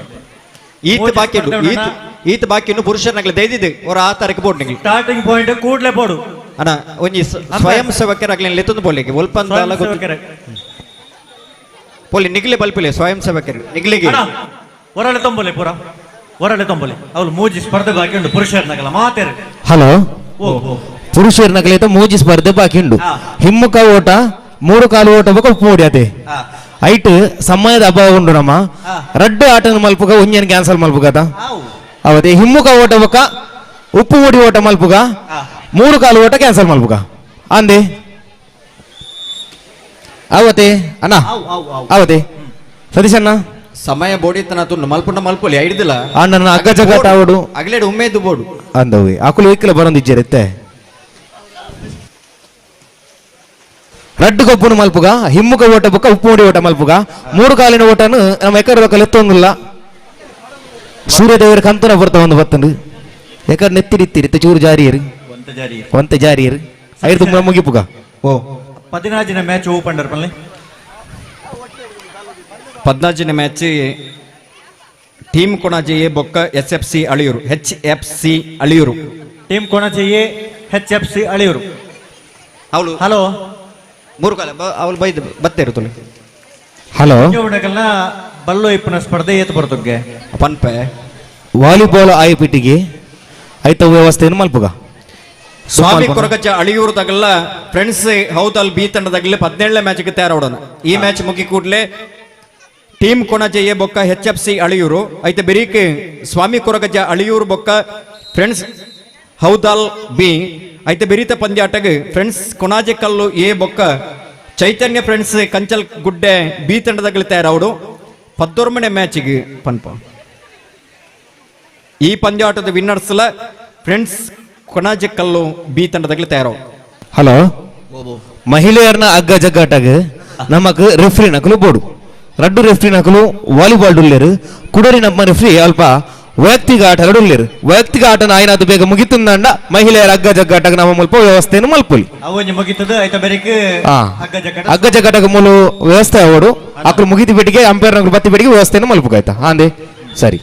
ಈತ ಬಾಕಿ ಈತ ಬಾಕಿ ಪುರುಷರನ್ನಾಗಲಿ ದೈದಿದೆ ಅವರ ಆ ತಾರೀಕು board starting point ಕೂಡ್ಲೆ ಬೋರ್ಡು ಅಣ್ಣ ಒಂಜಿ ಸ್ವಯಂ ಸೇವಕರಾಗ್ಲಿ ಲೆತ್ತೊಂದು ಬೋಲಿಗೆ ಒಲ್ಪ ಪೋಲಿ ನಿಗ್ಲೆ ಬಲ್ಪಿಲೆ ಸ್ವಯಂ ಸೇವಕರು ನಿಗ್ಲಿಗೆ ಹೊರಳೆ ತೊಂಬಲೆ ಪೂರ ಹೊರಳೆ ತೊಂಬಲೆ ಅವಳು ಮೂಜಿ ಸ್ಪರ್ಧೆ ಬಾಕಿ ಉಂಟು ಪುರುಷರನ್ನಾಗಲ್ಲ ಮಾತೇರು ಹಲೋ ಪುರುಷರನ್ನಾಗಲಿ ಮೂಜಿ ಸ್ಪರ್ಧೆ ಬಾಕಿ ಉಂಟು ಹಿಮ್ಮುಖ ಓಟ ಮೂರು ಕಾಲು ಓಟ ಬೇಕು ಉಪ್ಪು ಮುಡಿ ಅದೇ ಐಟ್ ಸಮಯದ ಅಭಾವ ಉಂಡು ನಮ್ಮ ರಡ್ಡು ಆಟನ ಮಲ್ಪುಗ ಒಂಜನ್ ಕ್ಯಾನ್ಸಲ್ ಮಲ್ಪುಗದ ಅವತ್ತೆ ಹಿಮ್ಮುಖ ಓಟ ಬೊಕ್ಕ ಉಪ್ಪು ಮುಡಿ ಓಟ ಮಲ್ಪುಗ ಮೂರು ಕಾಲು ಓಟ ಕ್ಯಾನ್ಸಲ್ ಮಲ್ಪುಗ ಅಂದೆ ಅವತ್ತೆ ಅಣ್ಣ ಅವತ್ತೆ ಸತೀಶ್ ಅಣ್ಣ ಸಮಯ ಬೋಡಿತನ ತುನ್ನು ಮಲ್ಪುಂಡ ಮಲ್ಪುಲಿ ಐಡ್ದಿಲ್ಲ ಅಣ್ಣನ ಅಗ್ಗ ಜಗತ್ತ ಅವಡು ಅಗಲೇಡು ಉಮ್ಮೇದು ಬೋಡು ಅಂದವು ಅಕುಲು ಇಕ್ಕಲ ಬರೊಂದಿಜ್ಜೆರುತ್ತೆ ರಡ್ಡು ಗೊಬ್ಬನು ಮಲ್ಪುಗ ಹಿಮ್ಮುಖ ಓಟ ಬೊಕ್ಕ ಉಪ್ಪು ಮುಡಿ ಓಟ ಮಲ್ಪುಗ ಮೂರು ಕಾಲಿನ ಓಟನು ನಮ್ಮ ಎಕರೆ ಎತ್ತೊಂದಿಲ್ಲ ಸೂರ್ಯದೇವರ ಕಂತನ ಬರ್ತಾ ಒಂದು ಬತ್ತಂಡು ಎಕರ್ ನೆತ್ತಿರಿತ್ತಿರಿ ಚೂರು ಜಾರಿಯರು ಒಂತೆ ಜಾರಿಯರು ಐದು ತುಂಬ ಮುಗಿಪುಗ ಓ 14ನೇ ಮ್ಯಾಚ್ ಓಪನ್ ಪಲ್ಲೆ 14ನೇ match team Konaje A ಬೊಕ್ಕ S F C Aliyur H F C Aliyur team Konaje A H F C Aliyur ಅವಳು ಹಲೋ ಮೂರು ಕಾಲ ಅವಳು ಬೈದು ಬತ್ತೆ ಇರುತ್ತಲ್ಲ ಹಲೋ ಬಲ್ಲು ಇಪ್ಪನ ಸ್ಪರ್ಧೆ ಏತು ಬರ್ತಕ್ಕೆ ಪನ್ಪೆ ವಾಲಿಬಾಲ್ ಆಯ್ಪಿಟ್ಟಿಗೆ ಐತ ವ್ಯವಸ್ಥೆಯನ್ನು ಮಲ್ಪುಗ ಸ್ವಾಮಿ ಕೊರಗಜ್ಜ ಅಳಿಯೂರು ತಗಲ್ಲ ಫ್ರೆಂಡ್ಸ್ ಹೌದಲ್ ಬಿ ತಂಡದಾಗಲೇ 17ನೇ ಮ್ಯಾಚ್ಗೆ ತಯಾರಾಡೋಣ. ಈ ಮ್ಯಾಚ್ ಮುಗಿ ಕೂಡಲೇ ಟೀಮ್ ಕೊಣಾಜೆ ಎ ಬೊಕ್ಕ H F C Aliyur ಐತೆ ಬೆರೀಕ್ ಸ್ವಾಮಿ ಕೊರಗಜ್ಜ ಅಳಿಯೂರು ಬೊಕ್ಕ ಫ್ರೆಂಡ್ಸ್ ಹೌದಾಲ್ ಬಿ ಐತೆ ಬೆರೀತ ಪಂದ್ಯಾಟಗ್ ಫ್ರೆಂಡ್ಸ್ ಕೊಣಾಜೆ ಕಲ್ಲು ಎ ಬೊಕ್ಕ ಚೈತನ್ಯ ಫ್ರೆಂಡ್ಸ್ ಕಂಚಲ್ ಗುಡ್ಡೆ ಬಿ ತಂಡದಾಗಲಿ ತಯಾರಾವಡು 19ನೇ ಮ್ಯಾಚಿಗೆ ಪನ್ಪ. ಈ ಪಂದ್ಯಾಟದ ವಿನ್ನರ್ಸ್ಲ friends Konaje Kallu B ತಂಡದಾಗಲಿ ತಯಾರಾವು. Hello ಮಹಿಳೆಯರ್ನ ಅಗ್ಗ ಜಗ್ಗಾಟಗ ನಮಕ್ ರೆಫ್ರಿ ನಕಲು ಬೋಡು ರಡ್ಡು ರೆಫ್ರಿ ನಕಲು ವಾಲಿಬಾಲ್ ಡುಲ್ಲೇರು ಕುಡರಿ ನಮ್ಮ ರೆಫ್ರಿ ಅಲ್ಪ ವೈಯಕ್ತಿಕ ಆಟ ಡುಲ್ಲೇರು ವೈಯಕ್ತಿಕ ಆಟನ ಆಯ್ನಾದು ಬೇಗ ಮುಗಿತಂದ ಮಹಿಳೆಯರ ಹಗ್ಗ ಜಗ್ಗಾಟಗ ನಮ್ಮ ಮುಲ್ಪ ವ್ಯವಸ್ಥೆಯನ್ನು ಮಲ್ಪೊಲಿ ಹಗ್ಗ ಜಗ್ಗಾಟಗ ಮೂಲ ವ್ಯವಸ್ಥೆ ಅವಡು ಅಕ್ಲು ಮುಗಿತಿ ಬೆಟ್ಟಿಗೆ ಅಂಪೈರ್ ನಕಲು ಬತ್ತಿ ಬೆಟ್ಟಿಗೆ ವ್ಯವಸ್ಥೆಯನ್ನು ಮಲ್ಪುಗಾಯ್ತಾ ಅಂದೆ ಸರಿ.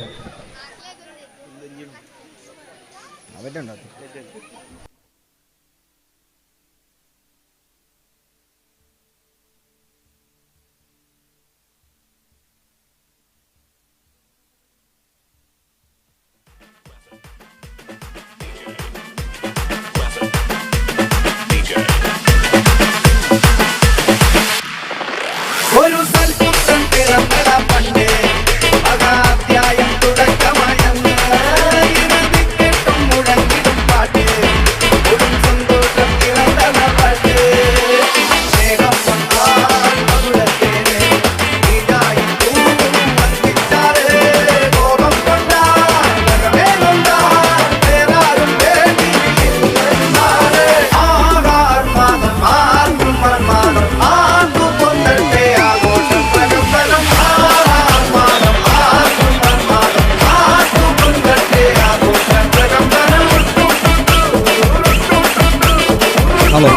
ಹಲೋ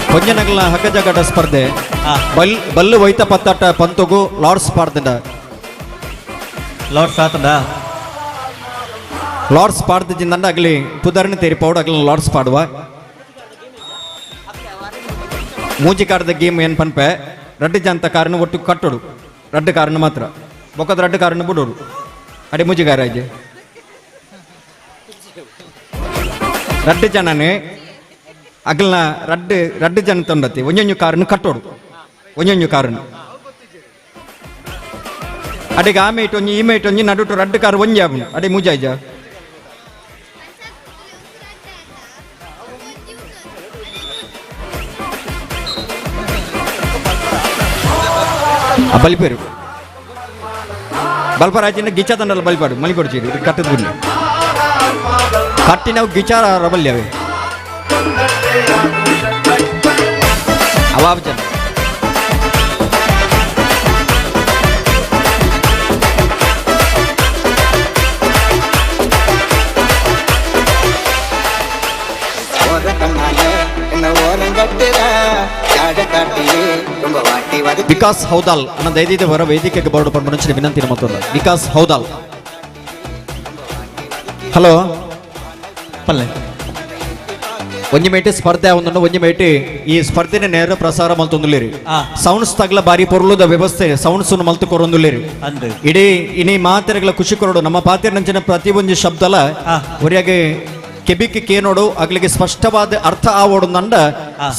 ಕೊಂಜನಗಲ ಹಗ್ಗಜಗಡ ಸ್ಪರ್ಧೆ ಬಲ್ಲು ವೈತ ಪತ್ತಾಟ ಪಂತುಗು ಲಾರ್ಡ್ಸ್ ಪಾಡ್ದಂಡ ಲಾರ್ಡ್ಸ್ ಆತಂಡ ಲಾರ್ಡ್ಸ್ ಪಾಡ್ದ ಅಗಲಿ ಪುದರ್ನ ತೇರಿ ಪೌಡ್ ಅಗಲಿ ಲಾರ್ಡ್ಸ್ ಪಾಡುವ ಮೂಜಿಕಾರದ ಗೇಮ್ ಏನು ಪನ್ಪೆ ರಡ್ಡು ಜಂತ ಕಾರಣ ಒಟ್ಟು ಕಟ್ಟೋಡು ರಡ್ಡು ಕಾರಣ ಮಾತ್ರ ಬೊಕ್ಕದ ರಡ್ಡು ಕಾರಣ ಬಿಡೋಡು ಅಡಿ ಮೂಜಿಗಾರ ಅಜ್ಜಿ ರಡ್ಡು ಜನನೇ ಅಗಲ್ನ ರಡ್ಡು ರಡ್ಡು ಜನ ತೊಂಡತಿ ಒಂಜೊಂಜು ಕಾರನ್ನು ಕಟ್ಟೋಡು ಒಂಜೊಂಜು ಕಾರನ್ನು ಅಡಿಗೆ ಆ ಮೇಟ್ ಒಂಜಿ ಈ ಮೇಟ್ ಒಂಜಿ ನಡುಟು ರಡ್ಡು ಕಾರು ಒಂಜಿ ಆಪುಂಡು ಅಡಿ ಮೂಜಾಯ್ಜ ಆ ಬಲಿಪೇರು ಬಲ್ಪರಾಜಿನ ಗಿಚ್ಚ ತಂಡಲ್ಲ ಬಲಿಪಾಡು ಮಲಿಕೊಡ್ಚೀರಿ ಇದು ಕಟ್ಟದ ಗುಡ್ಲಿ ಕಟ್ಟಿನವು ಗಿಚಾರ ರಬಲ್ಯವೇ ಅವಾಬ್ ಜನ What Vikas Haudal ಅನ್ನ ದಯದಿದ್ದವರ ವೇದಿಕೆಗೆ ಬರಡು ಪಂಪನಂಚಿನ ವಿನಂತಿ ಮತ್ತೊಂದು ವಿಕಾಸ್ ಹೌದಾಲ್. ಹಲೋ ಪಲ್ಲೆ ಒಂಜಿ ಮೇಟಿ ಸ್ಪರ್ಧೆ ಒಂದನ್ನು ಒಂಜಿ ಮೇಟಿ ಈ ಸ್ಪರ್ಧೆನ ನೇರ ಪ್ರಸಾರ ಮಲ್ತೊಂದುಲ್ಲೇರಿ. ಸೌಂಡ್ಸ್ ತಗ್ಲ ಬಾರಿ ಪೊರ್ಲುದ ವ್ಯವಸ್ಥೆ ಸೌಂಡ್ಸ್ ಮಲ್ತು ಕೊರೊಂದುಲ್ಲೇರಿ. ಇಡೀ ಇನಿ ಮಾತೆರೆಗಳ ಖುಷಿ ಕೊರಡು ನಮ್ಮ ಪಾತೆರನಂಚಿನ ಪ್ರತಿ ಒಂಜಿ ಶಬ್ದಲ ಒರಿಯಾಗೆ ಕೆಬಿಕ್ಕೆ ಕೇನೋಡು ಅಗ್ಲಿಗೆ ಸ್ಪಷ್ಟವಾದ ಅರ್ಥ ಆವೋಡು ನಂಡ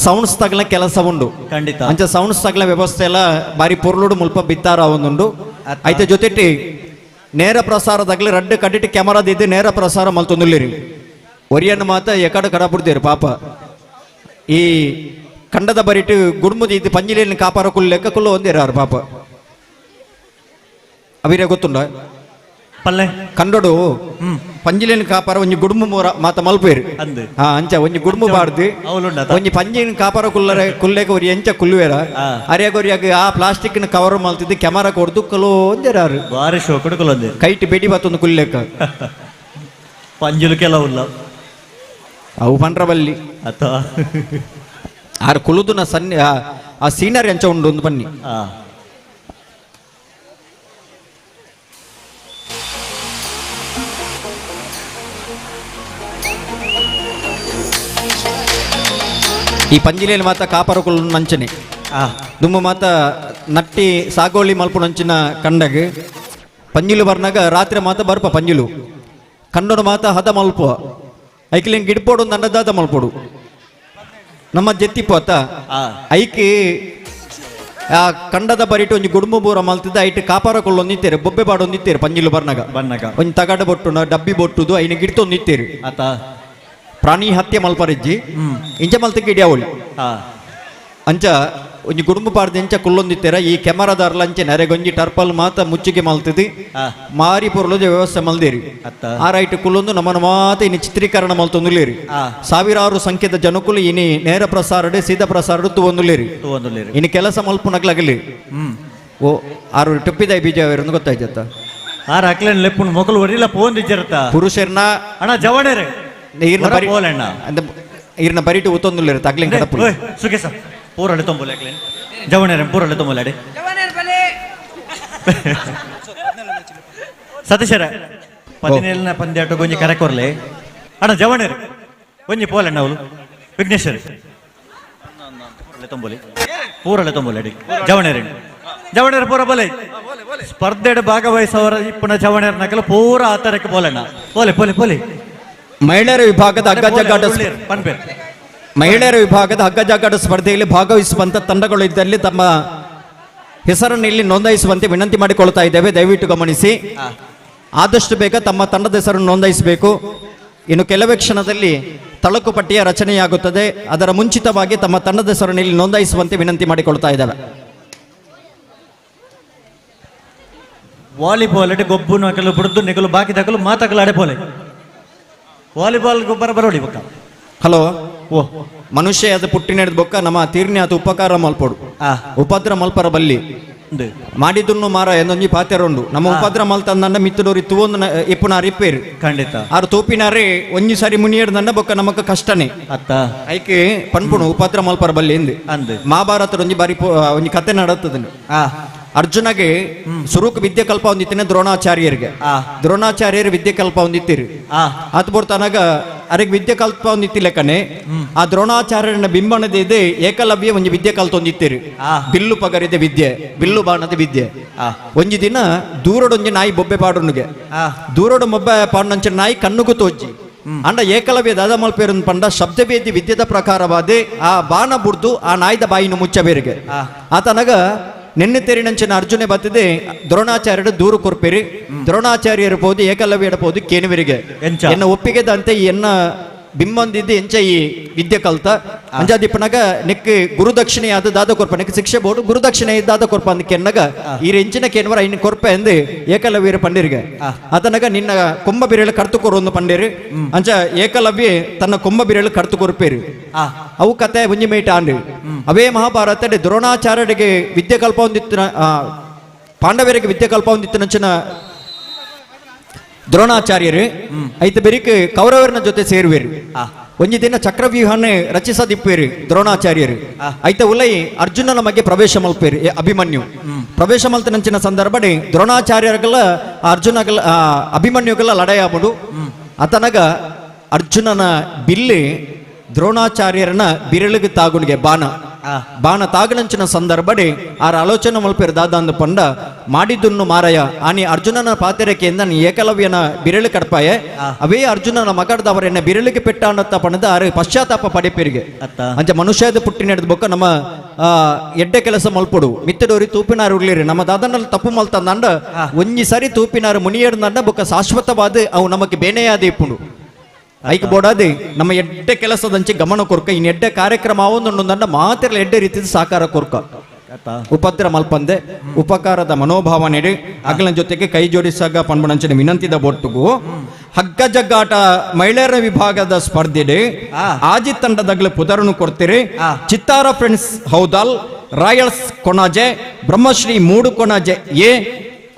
ಸೌಂಡ್ಸ್ ತಗ್ಲ ಕೆಲಸ ಉಂಡು ಖಂಡಿತ. ಅಂಚ ಸೌಂಡ್ಸ್ ತಗ್ಲ ವ್ಯವಸ್ಥೆ ಎಲ್ಲ ಬಾರಿ ಪೊರ್ಲುಡು ಮುಲ್ಪ ಬಿತ್ತಾರ ಒಂದುಂಡು. ಐತೆ ಜೊತೆಟಿ ನೇರ ಪ್ರಸಾರದಾಗ್ಲಿ ರಡ್ಡು ಕಡಿಟಿ ಕ್ಯಾಮರಾದಿದ್ದು ನೇರ ಪ್ರಸಾರ ಮಲ್ತೊಂದುಲ್ಲೇರಿ. ಒರಿಯನ್ನು ಮಾತ ಎಕಡ ಕಡಪುಡ್ತೇರು ಪಾಪ ಈ ಕಂಡದ ಬರಿಟು ಗುಡ್ಮುದಿ ಇದ್ದು ಪಂಜಿಲೇನು ಕಾಪಾರ ಕುಲ್ಲು ಲೆಕ್ಕ ಕುಲ್ಲು ಒಂದೇರಾರು ಪಾಪ. ಅವಿರೇ ಗೊತ್ತುಂಡ ಪಲ್ಲೆ ಕಂಡೋಡು ಪಂಜಿಲೇನು ಕಾಪಾರ ಒಂಜಿ ಗುಡುಮು ಮೂರ ಮಾತ ಮಲ್ಪೇರು. ಹಾ ಅಂಚ ಒಂಜಿ ಗುಡುಮು ಬಾರ್ದು ಒಂಜಿ ಪಂಜಿನ ಕಾಪಾರ ಕುಲ್ಲರೆ ಕುಲ್ಲೆಗೆ ಒರಿ ಎಂಚ ಕುಲ್ಲುವೇರ ಅರಿಯಾಗೊರಿಯಾಗ ಆ ಪ್ಲಾಸ್ಟಿಕ್ ಕವರ್ ಮಲ್ತಿದ್ದು ಕ್ಯಾಮರಾ ಕೊಡ್ದು ಕಲೋ ಒಂದೇರಾರು ಬಾರಿ ಶೋ ಕೊಡುಕಲೊಂದೇ ಕೈಟ್ ಬೆಡಿ ಬತ್ತೊಂದು ಕುಲ್ಲೆಕ್ಕ ಪಂಜಿಲು ಕೆಲವುಲ್ಲ ಅವು ಪಂಡ್ರಬಲ್ಲಿ ಅಥವಾ ಆರು ಕುಲುದುನ ಸನ್ನಿ ಆ ಸೀನರಿ ಅಂಚ ಉಂಡು ಒಂದು ಬನ್ನಿ. ಈ ಪಂಜಿಲೇಲಿ ಮಾತ ಕಾಪರಕುಲು ನಂಚನೆ ದುಮ್ಮ ಮಾತ ನಟ್ಟಿ ಸಾಗೋಳಿ ಮಲ್ಪುನಂಚಿನ ಕಂಡಗ ಪಂಜಿಲು ಬರ್ನಾಗ ರಾತ್ರಿ ಮಾತ ಬರ್ಪ ಪಂಜಿಲು ಕಂಡೋಡು ಮಾತ ಹದ ಮಲ್ಪುವ ಐಕ್ಲಿಂಗ್ ಗಿಡ್ಪೋಡು ದಂಡದಾದ ಮಲ್ಪೋಡು ನಮ್ಮ ಜೆತ್ತಿಪ್ಪು ಅತ್ತ ಐಕಿ ಆ ಕಂಡದ ಬರಿಟು ಒಂಜಿ ಗುಡುಂಬ ಬೂರ ಮಲ್ತಿದ್ದ ಐಟ್ ಕಾಪಾರ ಕೊಳ್ಳೊಂದು ನಿಂತೇರು ಬೊಬ್ಬೆ ಬಾಡೊಂದು ನಿಂತೇರು ಪಂಜಿಲು ಬರ್ನಾಗ ಬನ್ನಗ ಒಂಜಿ ತಗಡು ಬೊಟ್ಟು ಡಬ್ಬಿ ಬೊಟ್ಟುದು ಐನ ಗಿಡ್ತೊಂದು ನಿಂತೇರು ಅತ ಪ್ರಾಣಿ ಹತ್ಯೆ ಮಲ್ಪರಿಜ್ಜಿ ಇಂಚ ಮಲ್ತಕ್ಕೆ ಇಡಿಯಾವಳಿ ಅಂಚ ಒಂಜಿ ಗುಡುಂಬ ಪಾಡ್ದು ಎಂಚ ಕುಲ್ಲೊಂದಿತ್ತೆರ ಈ ಕೆಮರಾದಾರ್ಲ ಅಂಚೆ ನೆರೆಗೊಂಜಿ ಟರ್ಪಲ್ ಮಾತ ಮುಚ್ಚಿಗೆ ಮಲ್ತದಿ ಮಾರಿ ಪೊರ್ಲುದ ವ್ಯವಸ್ಥೆ ಮಲ್ದೇರಿ. ಆ ರೈಟ್ ಕುಲ್ಲೊಂದು ನಮ್ಮನ ಮಾತ ಇನಿ ಚಿತ್ರೀಕರಣ ಮಲ್ತೊಂದುಲೇರಿ. ಸಾವಿರಾರು ಸಂಖ್ಯೆದ ಜನಕುಲು ಇನಿ ನೇರ ಪ್ರಸಾರಡೆ ಸೀದಾ ಪ್ರಸಾರಡು ತೂವೊಂದುಲೇರಿ. ಇನಿ ಕೆಲಸ ಮಲ್ಪುನಗ್ಲಾಗಲಿ ಓ ಆರು ಟೊಪ್ಪಿದ ಬೀಜ ಗೊತ್ತಾಯ್ತ ಆರ್ ಅಕ್ಲೇನ್ ಲೆಪ್ಪುನ್ ಮೊಕಲು ಒರಿಲ ಪೋಂದಿಜ್ಜರತ ಪುರುಷರ್ನ ಅಣ್ಣ ಜವಣೇರೆ ಈರ್ನ ಬರಿಟು ಉತ್ತೊಂದುಲ್ಲೇರು ತಗ್ಲಿಂಗ್ ಕಡಪುಲು ಸುಖೇಶ ಪೂರಳೆ ತೊಂಬುಲೆ ಅಕ್ಲೇನ್ ಜವಣೇರೆ ಪೂರಳೆ ತೊಂಬುಲೆ ಅಡೆ ಸತೀಶರ 17ನೇ ಪಂದ್ಯಾಟ ಗೊಂಜಿ ಕರೆ ಕೊರ್ಲೆ ಅಣ್ಣ ಜವಣೇರು ಒಂಜಿ ಪೋಲಣ್ಣ ಅವಳು ವಿಘ್ನೇಶ್ವರ ಪೂರಳೆ ತೊಂಬುಲೆ ಪೂರಳೆ ತೊಂಬುಲೆ ಅಡಿ ಜವಣೇರೆ ಜವಣೇರು ಪೂರ ಬೋಲೆ ಸ್ಪರ್ಧೆಡ್ ಭಾಗವಹಿಸವರ ಇಪ್ಪನ ಜವಣೇರ್ ನಕಲು ಪೂರ ಆತರಕ್ಕೆ ಬೋಲಣ್ಣ ಪೋಲೆ ಪೋಲೆ ಪೋಲೆ. ಮಹಿಳೆಯರ ವಿಭಾಗದ ಹಗ್ಗ ಜಗ್ಗಾಟ ಮಹಿಳೆಯರ ವಿಭಾಗದ ಹಗ್ಗ ಜಗ್ಗಾಟ ಸ್ಪರ್ಧೆಯಲ್ಲಿ ಭಾಗವಹಿಸುವಂತ ತಂಡಗಳು ಇದ್ದಲ್ಲಿ ತಮ್ಮ ಹೆಸರನ್ನು ಇಲ್ಲಿ ನೋಂದಾಯಿಸುವಂತೆ ವಿನಂತಿ ಮಾಡಿಕೊಳ್ತಾ ಇದ್ದೇವೆ. ದಯವಿಟ್ಟು ಗಮನಿಸಿ, ಆದಷ್ಟು ಬೇಗ ತಮ್ಮ ತಂಡದ ಹೆಸರನ್ನು ನೋಂದಾಯಿಸಬೇಕು. ಇನ್ನು ಕೆಲವೇ ಕ್ಷಣದಲ್ಲಿ ತಳಕು ಪಟ್ಟಿಯ ರಚನೆಯಾಗುತ್ತದೆ. ಅದರ ಮುಂಚಿತವಾಗಿ ತಮ್ಮ ತಂಡದ ಹೆಸರನ್ನು ಇಲ್ಲಿ ನೋಂದಾಯಿಸುವಂತೆ ವಿನಂತಿ ಮಾಡಿಕೊಳ್ತಾ ಇದ್ದೇವೆ. ವಾಲಿಬಾಲ್ ಗೊಬ್ಬು ನಕಲು ಬುಡ್ದು ನಿಗಲು ಬಾಕಿ ದಾಕಲು ಮಾತಾಕಲು ಅಡೆ ವಾಲಿಬಾಲ್ ಗೊಬ್ಬರ ಬರೋಡಿ ಬೊಕ್ಕ. ಹಲೋ ಓ ಮನುಷ್ಯ ಅದು ಪುಟ್ಟಿನ ಬೊಕ್ಕ ನಮ್ಮ ತೀರ್ಣಿ ಅದು ಉಪಕಾರ ಮಲ್ಪೋಡು ಉಪದ್ರ ಮಲ್ಪರ ಬಲ್ಲಿ ಮಾಡಿದುನ್ನು ಮಾರ ಎಂದೊಂಜಿ ಪಾತೆರುಂಡು ನಮ್ಮ ಉಪದ್ರ ಮಲ್ತಂದ ಮಿತ್ತಡೋರಿ ತುವೊಂದು ಇಪ್ಪುನಾರು ಇಪ್ಪೇರು ಖಂಡಿತ ಆರು ತೋಪಿನಾರೆ ಒಂಜಿ ಸಾರಿ ಮುನಿಯೇಡ್ದಂಡ ಬೊಕ್ಕ ನಮಕ್ ಕಷ್ಟನೇ ಅತ್ತ ಐಕೆ ಪನ್ಪುಣು ಉಪದ್ರ ಮಲ್ಪರ ಬಲ್ಲಿ ಎಂದು ಮಹಾಭಾರತದ ಒಂಜಿ ಬಾರಿ ಒಂಜಿ ಕತೆ ನಡತದ. ಅರ್ಜುನಗೆ ಸುರುಕ್ ವಿದ್ಯೆ ಕಲ್ಪ ಹೊಂದಿತ್ತೇನೆ ದ್ರೋಣಾಚಾರ್ಯರಿಗೆ. ದ್ರೋಣಾಚಾರ್ಯರು ವಿದ್ಯೆ ಕಲ್ಪ ಹೊಂದಿತ್ತೀರಿ ಆತ ಬೋರ್ತಾನಾಗ ಅರೆಗೆ ವಿದ್ಯೆ ಕಲ್ಪ ಹೊಂದಿತ್ತಿಲ್ಲಕನೆ ಆ ದ್ರೋಣಾಚಾರ್ಯನ ಬಿಂಬಣದ ಇದೆ ಏಕಲವ್ಯ ಒಂಜಿ ವಿದ್ಯೆ ಕಲ್ತೊಂದಿತ್ತೀರಿ. ಬಿಲ್ಲು ಪಗರಿದ ವಿದ್ಯೆ, ಬಿಲ್ಲು ಬಾಣದ ವಿದ್ಯೆ. ಒಂಜಿ ದಿನ ದೂರಡೊಂಜಿ ನಾಯಿ ಬೊಬ್ಬೆ ಪಾಡುನಿಗೆ ದೂರಡು ಮೊಬ್ಬೆ ಪಾಡುನಂಚ ನಾಯಿ ಕಣ್ಣುಗೂ ತೋಜ್ಜಿ ಅಂಡ ಏಕಲವ್ಯ ದಾದ ಮಲ್ಪೇರು ಪಂಡ ಶಬ್ದವೇದಿ ವಿದ್ಯೆದ ಪ್ರಕಾರವಾದ ಆ ಬಾಣ ಬುಡ್ದು ಆ ನಾಯಿದ ಬಾಯಿನ ಮುಚ್ಚಬೇರಿಗೆ. ಆತನಗ ನಿನ್ನೆ ತೆರಿನಂಚಿನ ಅರ್ಜುನೆ ಬತ್ತಿದೆ ದ್ರೋಣಾಚಾರ್ಯರು ದೂರು ಕೊರ್ಪೇರಿ. ದ್ರೋಣಾಚಾರ್ಯರು ಪೋದು ಏಕಲವ್ಯ ಪೋದು ಕೇನುವರಿಗೆ ಎನ್ನ ಒಪ್ಪಿಗೆದಂತೆ ಎನ್ನ ಬಿಂಬಂದಿದ್ದು ಎಂಚ ಈ ವಿದ್ಯೆ ಕಲ್ತ ಅಂಜಾದಿಪ್ಪನಾಗ ನೆಕ್ ಗುರುದಕ್ಷಿಣೆ ಆದ ದಾದ ಕೊರ್ಪ ನೆಕ್ ಶಿಕ್ಷೆ ಬೋರ್ಡು ಗುರುದಕ್ಷಿಣೆ ದಾದ ಕೊರ್ಪ ಅಂದ ಕೆನ್ನಗ ಈ ಎಂಚಿನ ಕೇನ್ವರ ಇನ್ನು ಕೊರ್ಪ ಎಂದು ಏಕಲವ್ಯರ ಪಂಡಿರಿಗೆ. ಆತನಗ ನಿನ್ನ ಕೊಂಬ ಬಿರಳು ಕರ್ತು ಕೊರು ಒಂದು ಪಂಡಿರು. ಅಂಚ ಏಕಲವ್ಯ ತನ್ನ ಕೊಂಬ ಬಿರಳು ಕರ್ತು ಕೊರ್ಪೇರು. ಅವು ಕತೆ ಒಂಜಿ ಮೇಟ ಆಂಡು ಅವೇ ಮಹಾಭಾರತ ದ್ರೋಣಾಚಾರ್ಯರಿಗೆ ವಿದ್ಯೆ ಕಲ್ಪ ಹೊಂದಿತ್ತು ಪಾಂಡವರಿಗೆ ವಿದ್ಯೆ ಕಲ್ಪ ಹೊಂದಿತ್ತು ನಂಚಿನ ದ್ರೋಣಾಚಾರ್ಯರು ಐತ ಬೆರಿಕ್ ಕೌರವರನ ಜೊತೆ ಸೇರುವೇರು. ಒಂಜಿ ದಿನ ಚಕ್ರವ್ಯೂಹನೇ ರಚಿಸದಿಪ್ಪೇರು ದ್ರೋಣಾಚಾರ್ಯರು ಐತ ಉಲೈ ಅರ್ಜುನನ ಬಗ್ಗೆ ಪ್ರವೇಶ ಮಲ್ಪೇರು ಅಭಿಮನ್ಯು ಪ್ರವೇಶ ಮಲ್ತನಂಚಿನ ಸಂದರ್ಭಡೆ ದ್ರೋಣಾಚಾರ್ಯರ್ಗಲ ಅರ್ಜುನಗಲ ಅಭಿಮನ್ಯುಗಲ ಲಡಾಯಾಬುಡು ಅತನಗ ಅರ್ಜುನನ ಬಿಲ್ಲಿ ದ್ರೋಣಾಚಾರ್ಯರನ ಬಿರಳಿಗೆ ತಾಗುಣಿಗೆ ಬಾಣ ಬಾಣ ತಾಗನಂಚಿನ ಸಂದರ್ಭಡೆ ಆರ ಆಲೋಚನೆ ಮಲ್ಪೇರು ದಾದಾಂದು ಪಂಡ ಮಾಡಿದ್ದುನ್ನು ಮಾರಯ ಆನಿ ಅರ್ಜುನನ ಪಾತೆರಕೆಯಿಂದ ಏಕಲವ್ಯನ ಬಿರಳು ಕಡ್ಪಾಯೆ ಅವೇ ಅರ್ಜುನನ ಮಗಡ್ದವರೆನ್ನ ಬಿರಳಿಗೆ ಪೆಟ್ಟಾಣತ್ತ ಪಣದ ಆರು ಪಶ್ಚಾತ್ತಾಪ ಪಡೆಪೇರಿಗೆ ಅಂಚ ಮನುಷ್ಯದ ಪುಟ್ಟಿ ನಡೆದ ಬೊಕ್ಕ ನಮ್ಮ ಎಡ್ಡೆ ಕೆಲಸ ಮಲ್ಪೊಡು ಮಿತ್ತಡೋರಿ ತೂಪಿನಾರು ಉರ್ಲಿರಿ ನಮ್ಮ ದಾದನಲ್ಲಿ ತಪ್ಪು ಮಲ್ತಂದಂಡ ಒಂಜಿ ಸರಿ ತೂಪಿನಾರು ಮುನಿಯಡ್ದಂಡ ಬೊಕ್ಕ ಶಾಶ್ವತವಾದ ಅವು ನಮಗೆ ಬೇನೆಯಾದ ಇಪ್ಪುಂಡು ಐಕ್ ಬೋಡಾದಿ ನಮ್ಮ ಎಡ್ಡೆ ಕೆಲಸದಂಚೆ ಗಮನ ಕೊರ್ಕ ಇನ್ ಎಡ್ಡೆ ಕಾರ್ಯಕ್ರಮ ಅವೊಂದು ಮಾತಿರಲ ಎಡ್ಡೆ ರೀತಿದ ಸಾಕಾರ ಕೊರ್ಕ ಉಪದ್ರ ಮಲ್ಪಂದೆ ಉಪಕಾರದ ಮನೋಭಾವ ನೀಡಿ ಅಗಲನ ಜೊತೆಗೆ ಕೈ ಜೋಡಿಸಾಗ ಪನ್ಬಣಂಚಿನ ವಿನಂತಿದ ಒಟ್ಟುಗು ಹಗ್ಗ ಜಗ್ಗಾಟ ಮಹಿಳೆಯರ ವಿಭಾಗದ ಸ್ಪರ್ಧೆಡೆ ಆಜಿ ತಂಡದಗ್ಲ ಪುದರನ್ನು ಕೊಡ್ತೀರಿ ಚಿತ್ತಾರ ಫ್ರೆಂಡ್ಸ್ ಹೌದಾಲ್ ರಾಯಲ್ಸ್ ಕೊಣಾಜೆ ಬ್ರಹ್ಮಶ್ರೀ ಮೂಡು ಕೊಣಾಜೆ ಎ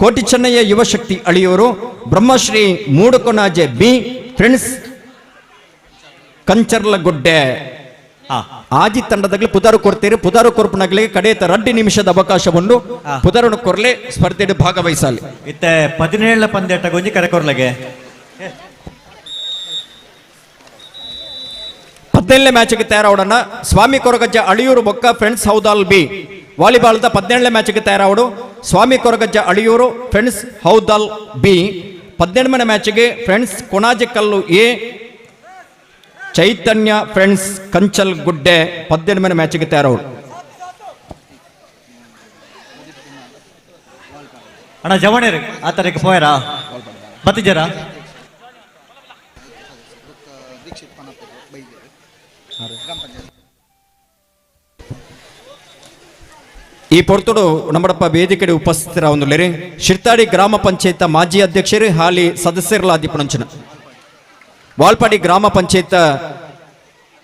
ಕೋಟಿ ಚೆನ್ನಯ್ಯ ಯುವಶಕ್ತಿ ಅಳಿಯೂರು ಬ್ರಹ್ಮಶ್ರೀ ಮೂಡು ಕೊಣಾಜೆ ಬಿ ಫ್ರೆಂಡ್ಸ್ ಕಂಚರ್ಲಗುಡ್ಡೆ ಆಜಿ ತಂಡದಾಗಲಿ ಪುದಾರು ಕೊಡ್ತೀರಿ ಪುದಾರು ಕೊರ್ಪುನಾಗ್ಲಿ ಕಡೆಯ 2 ನಿಮಿಷದ ಅವಕಾಶವನ್ನು ಪುದಾರನ್ನು ಕೊರ್ಲೆ ಸ್ಪರ್ಧೆಗೆ ಭಾಗವಹಿಸಲಿ ಇತ್ತೆ 17 ಪಂದ್ಯಾಟ ಗೊಂಜಿ ಕರೆ ಕೊರ್ಲಗೆ 17ನೇ ಮ್ಯಾಚ್ಗೆ ತಯಾರಾವಡೋಣ ಸ್ವಾಮಿ ಕೊರಗಜ್ಜ ಅಳಿಯೂರು ಬೊಕ್ಕ ಫ್ರೆಂಡ್ಸ್ ಹೌದಾಲ್ ಬಿ ವಾಲಿಬಾಲ್ದ 17ನೇ ಮ್ಯಾಚ್ಗೆ ತಯಾರಾವಡು ಸ್ವಾಮಿ ಕೊರಗಜ್ಜ ಅಳಿಯೂರು ಫ್ರೆಂಡ್ಸ್ ಹೌದಾಲ್ ಬಿ 18ನೇ ಮ್ಯಾಚ್ಗೆ friends Konajekallu A Chaitanya friends Kanchal Gudde 18ನೇ ಮ್ಯಾಚ್ಗೆ ತಯಾರವರು. ಅಣ್ಣ ಜವಣೇರು ಆ ತರಕ್ಕೆ ಪೋಯರಾ ಬತ್ತಿಜರಾ ಈ ಪೊರ್ತುಡು ನಮ್ಮಡಪ್ಪ ವೇದಿಕೆಡೆ ಉಪಸ್ಥಿತರ ಒಂದು ಶಿರ್ತಾಡಿ ಗ್ರಾಮ ಪಂಚಾಯತ್ ಮಾಜಿ ಅಧ್ಯಕ್ಷರು ಹಾಲಿ ಸದಸ್ಯರಲಾದಿಪುಣಂಚನ ವಾಲ್ಪಾಡಿ ಗ್ರಾಮ ಪಂಚಾಯತ್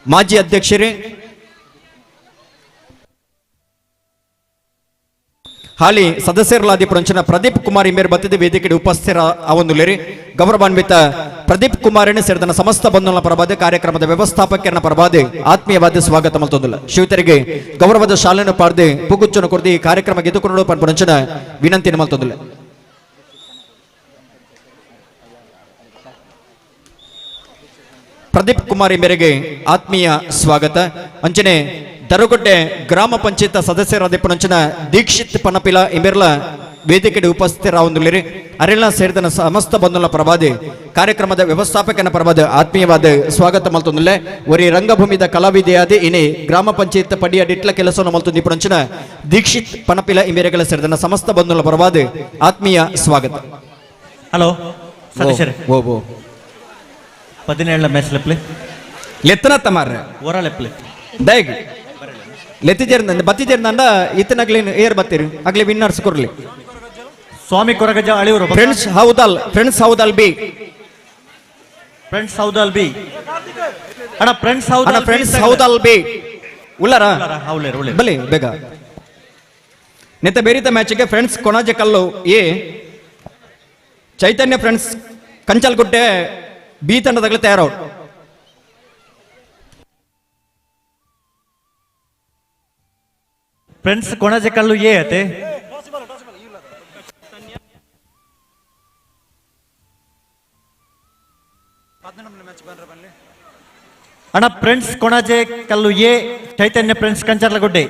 ಮಾಜಿ ಅಧ್ಯಕ್ಷರೇ ಹಾಲಿ ಸದಸ್ಯರಲಾದಿ ಪುರಂಚನ ಪ್ರದೀಪ್ ಕುಮಾರ್ ಇಂಬೇರ್ ಬತ್ತಿದ ವೇದಿಕೆ ಉಪಸ್ಥಿತರ ಅವೊಂದುಲೇರಿ ಗೌರವಾನ್ವಿತ ಪ್ರದೀಪ್ ಕುಮಾರನ ಸೇರಿದ ಸಮಸ್ತ ಬಂಧುಗಳ ಪರವಾದ ಕಾರ್ಯಕ್ರಮದ ವ್ಯವಸ್ಥಾಪಕರನ್ನ ಪರವಾದ ಆತ್ಮೀಯವಾದ ಸ್ವಾಗತ ಮಲ್ತೊಂದುಲ್ಲ ಶಿವತರಿಗೆ ಗೌರವದ ಶಾಲೆಯನ್ನು ಪಾರ್ದೆ ಪುಗುಚ್ಚನ್ನು ಕೊರದೆ ಈ ಕಾರ್ಯಕ್ರಮಕ್ಕೆ ಎದುಕೊಂಡು ಪುರಂಚನ ವಿನಂತಿಯನ್ನು ಮಲ್ತೊಂದುಲ್ಲ. ಪ್ರದೀಪ್ ಕುಮಾರ್ ಮೇರೆಗೆ ಆತ್ಮೀಯ ಸ್ವಾಗತ. ಅಂಚನೆ ದರಗುಡ್ಡೆ ಗ್ರಾಮ ಪಂಚಾಯತ್ ಸದಸ್ಯರಾದ ಪುಣಂಚನ ದೀಕ್ಷಿತ್ ಪನಪಿಲ ಇಂಬೆರ್ಲ ವೇದಿಕೆಡೆ ಉಪಸ್ಥಿತರಾವೊಂದುಲೇರಿ ಅರೆಲ್ಲ ಸೇರಿದ ಸಮಸ್ತ ಬಂಧುಗಳ ಪರವಾದ ಕಾರ್ಯಕ್ರಮದ ವ್ಯವಸ್ಥಾಪಕನ ಪರವಾದ ಆತ್ಮೀಯವಾದ ಸ್ವಾಗತ ಮಲ್ತೊಂದುಲ್ಲೆ ಒರಿ ರಂಗಭೂಮಿದ ಕಲಾವಿದೆಯಾದ ಇನಿ ಗ್ರಾಮ ಪಂಚಾಯತ್ ಪಡಿಯ ಡಿಟ್ಲ ಕೆಲಸವನ್ನು ಮಲ್ತೊಂದು ಪುಣಂಚನ ದೀಕ್ಷಿತ್ ಪನಪಿಲ ಇಂಬೆರೆಗಳ ಸೇರಿದ ಸಮಸ್ತ ಬಂಧುಗಳ ಪರವಾದ ಆತ್ಮೀಯ ಸ್ವಾಗತ. ಹಲೋ ಸದಸ್ಯರೇ, ಓ 17 ಮ್ಯಾಚ್ ಲೆಪ್ಲೆ ಲೆತ್ತನ ತಮಾರ ಓರ ಲೆಪ್ಲೆ ದಯಗ್ ಲೆತ್ತಿಜೇರ್ನ ಬತ್ತಿಜೇರ್ನಂಡ ಇತ್ತನಗ್ಲಿ ಏರ್ ಬತ್ತೀರಿ ಅಗ್ಲಿ ವಿನ್ನರ್ಸ್ ಕೊರ್ಲಿ Swami Koragajja Aliyur friends Houdal friends Houdal B friends Houdal B ಅಣ್ಣ ಫ್ರೆಂಡ್ಸ್ ಹೌದಲ್ ಅಣ್ಣ ಫ್ರೆಂಡ್ಸ್ ಹೌದಲ್ ಬಿ ಉಲ್ಲರ ಹೌಲೇರ್ ಉಳ್ಳೇರ್ ಬಲಿ ಬೇಗ ನೆತ್ತ ಬೇರಿತ ಮ್ಯಾಚ್ಗೆ friends Konajekallu A Chaitanya friends Kanchalagudde B ತಂಡದಾಗಲೇ ತಯಾರವ್ರು. Friends Konajekallu A ಅತೆ ಅಣ್ಣ friends Konajekallu A Chaitanya friends Kancharlagudde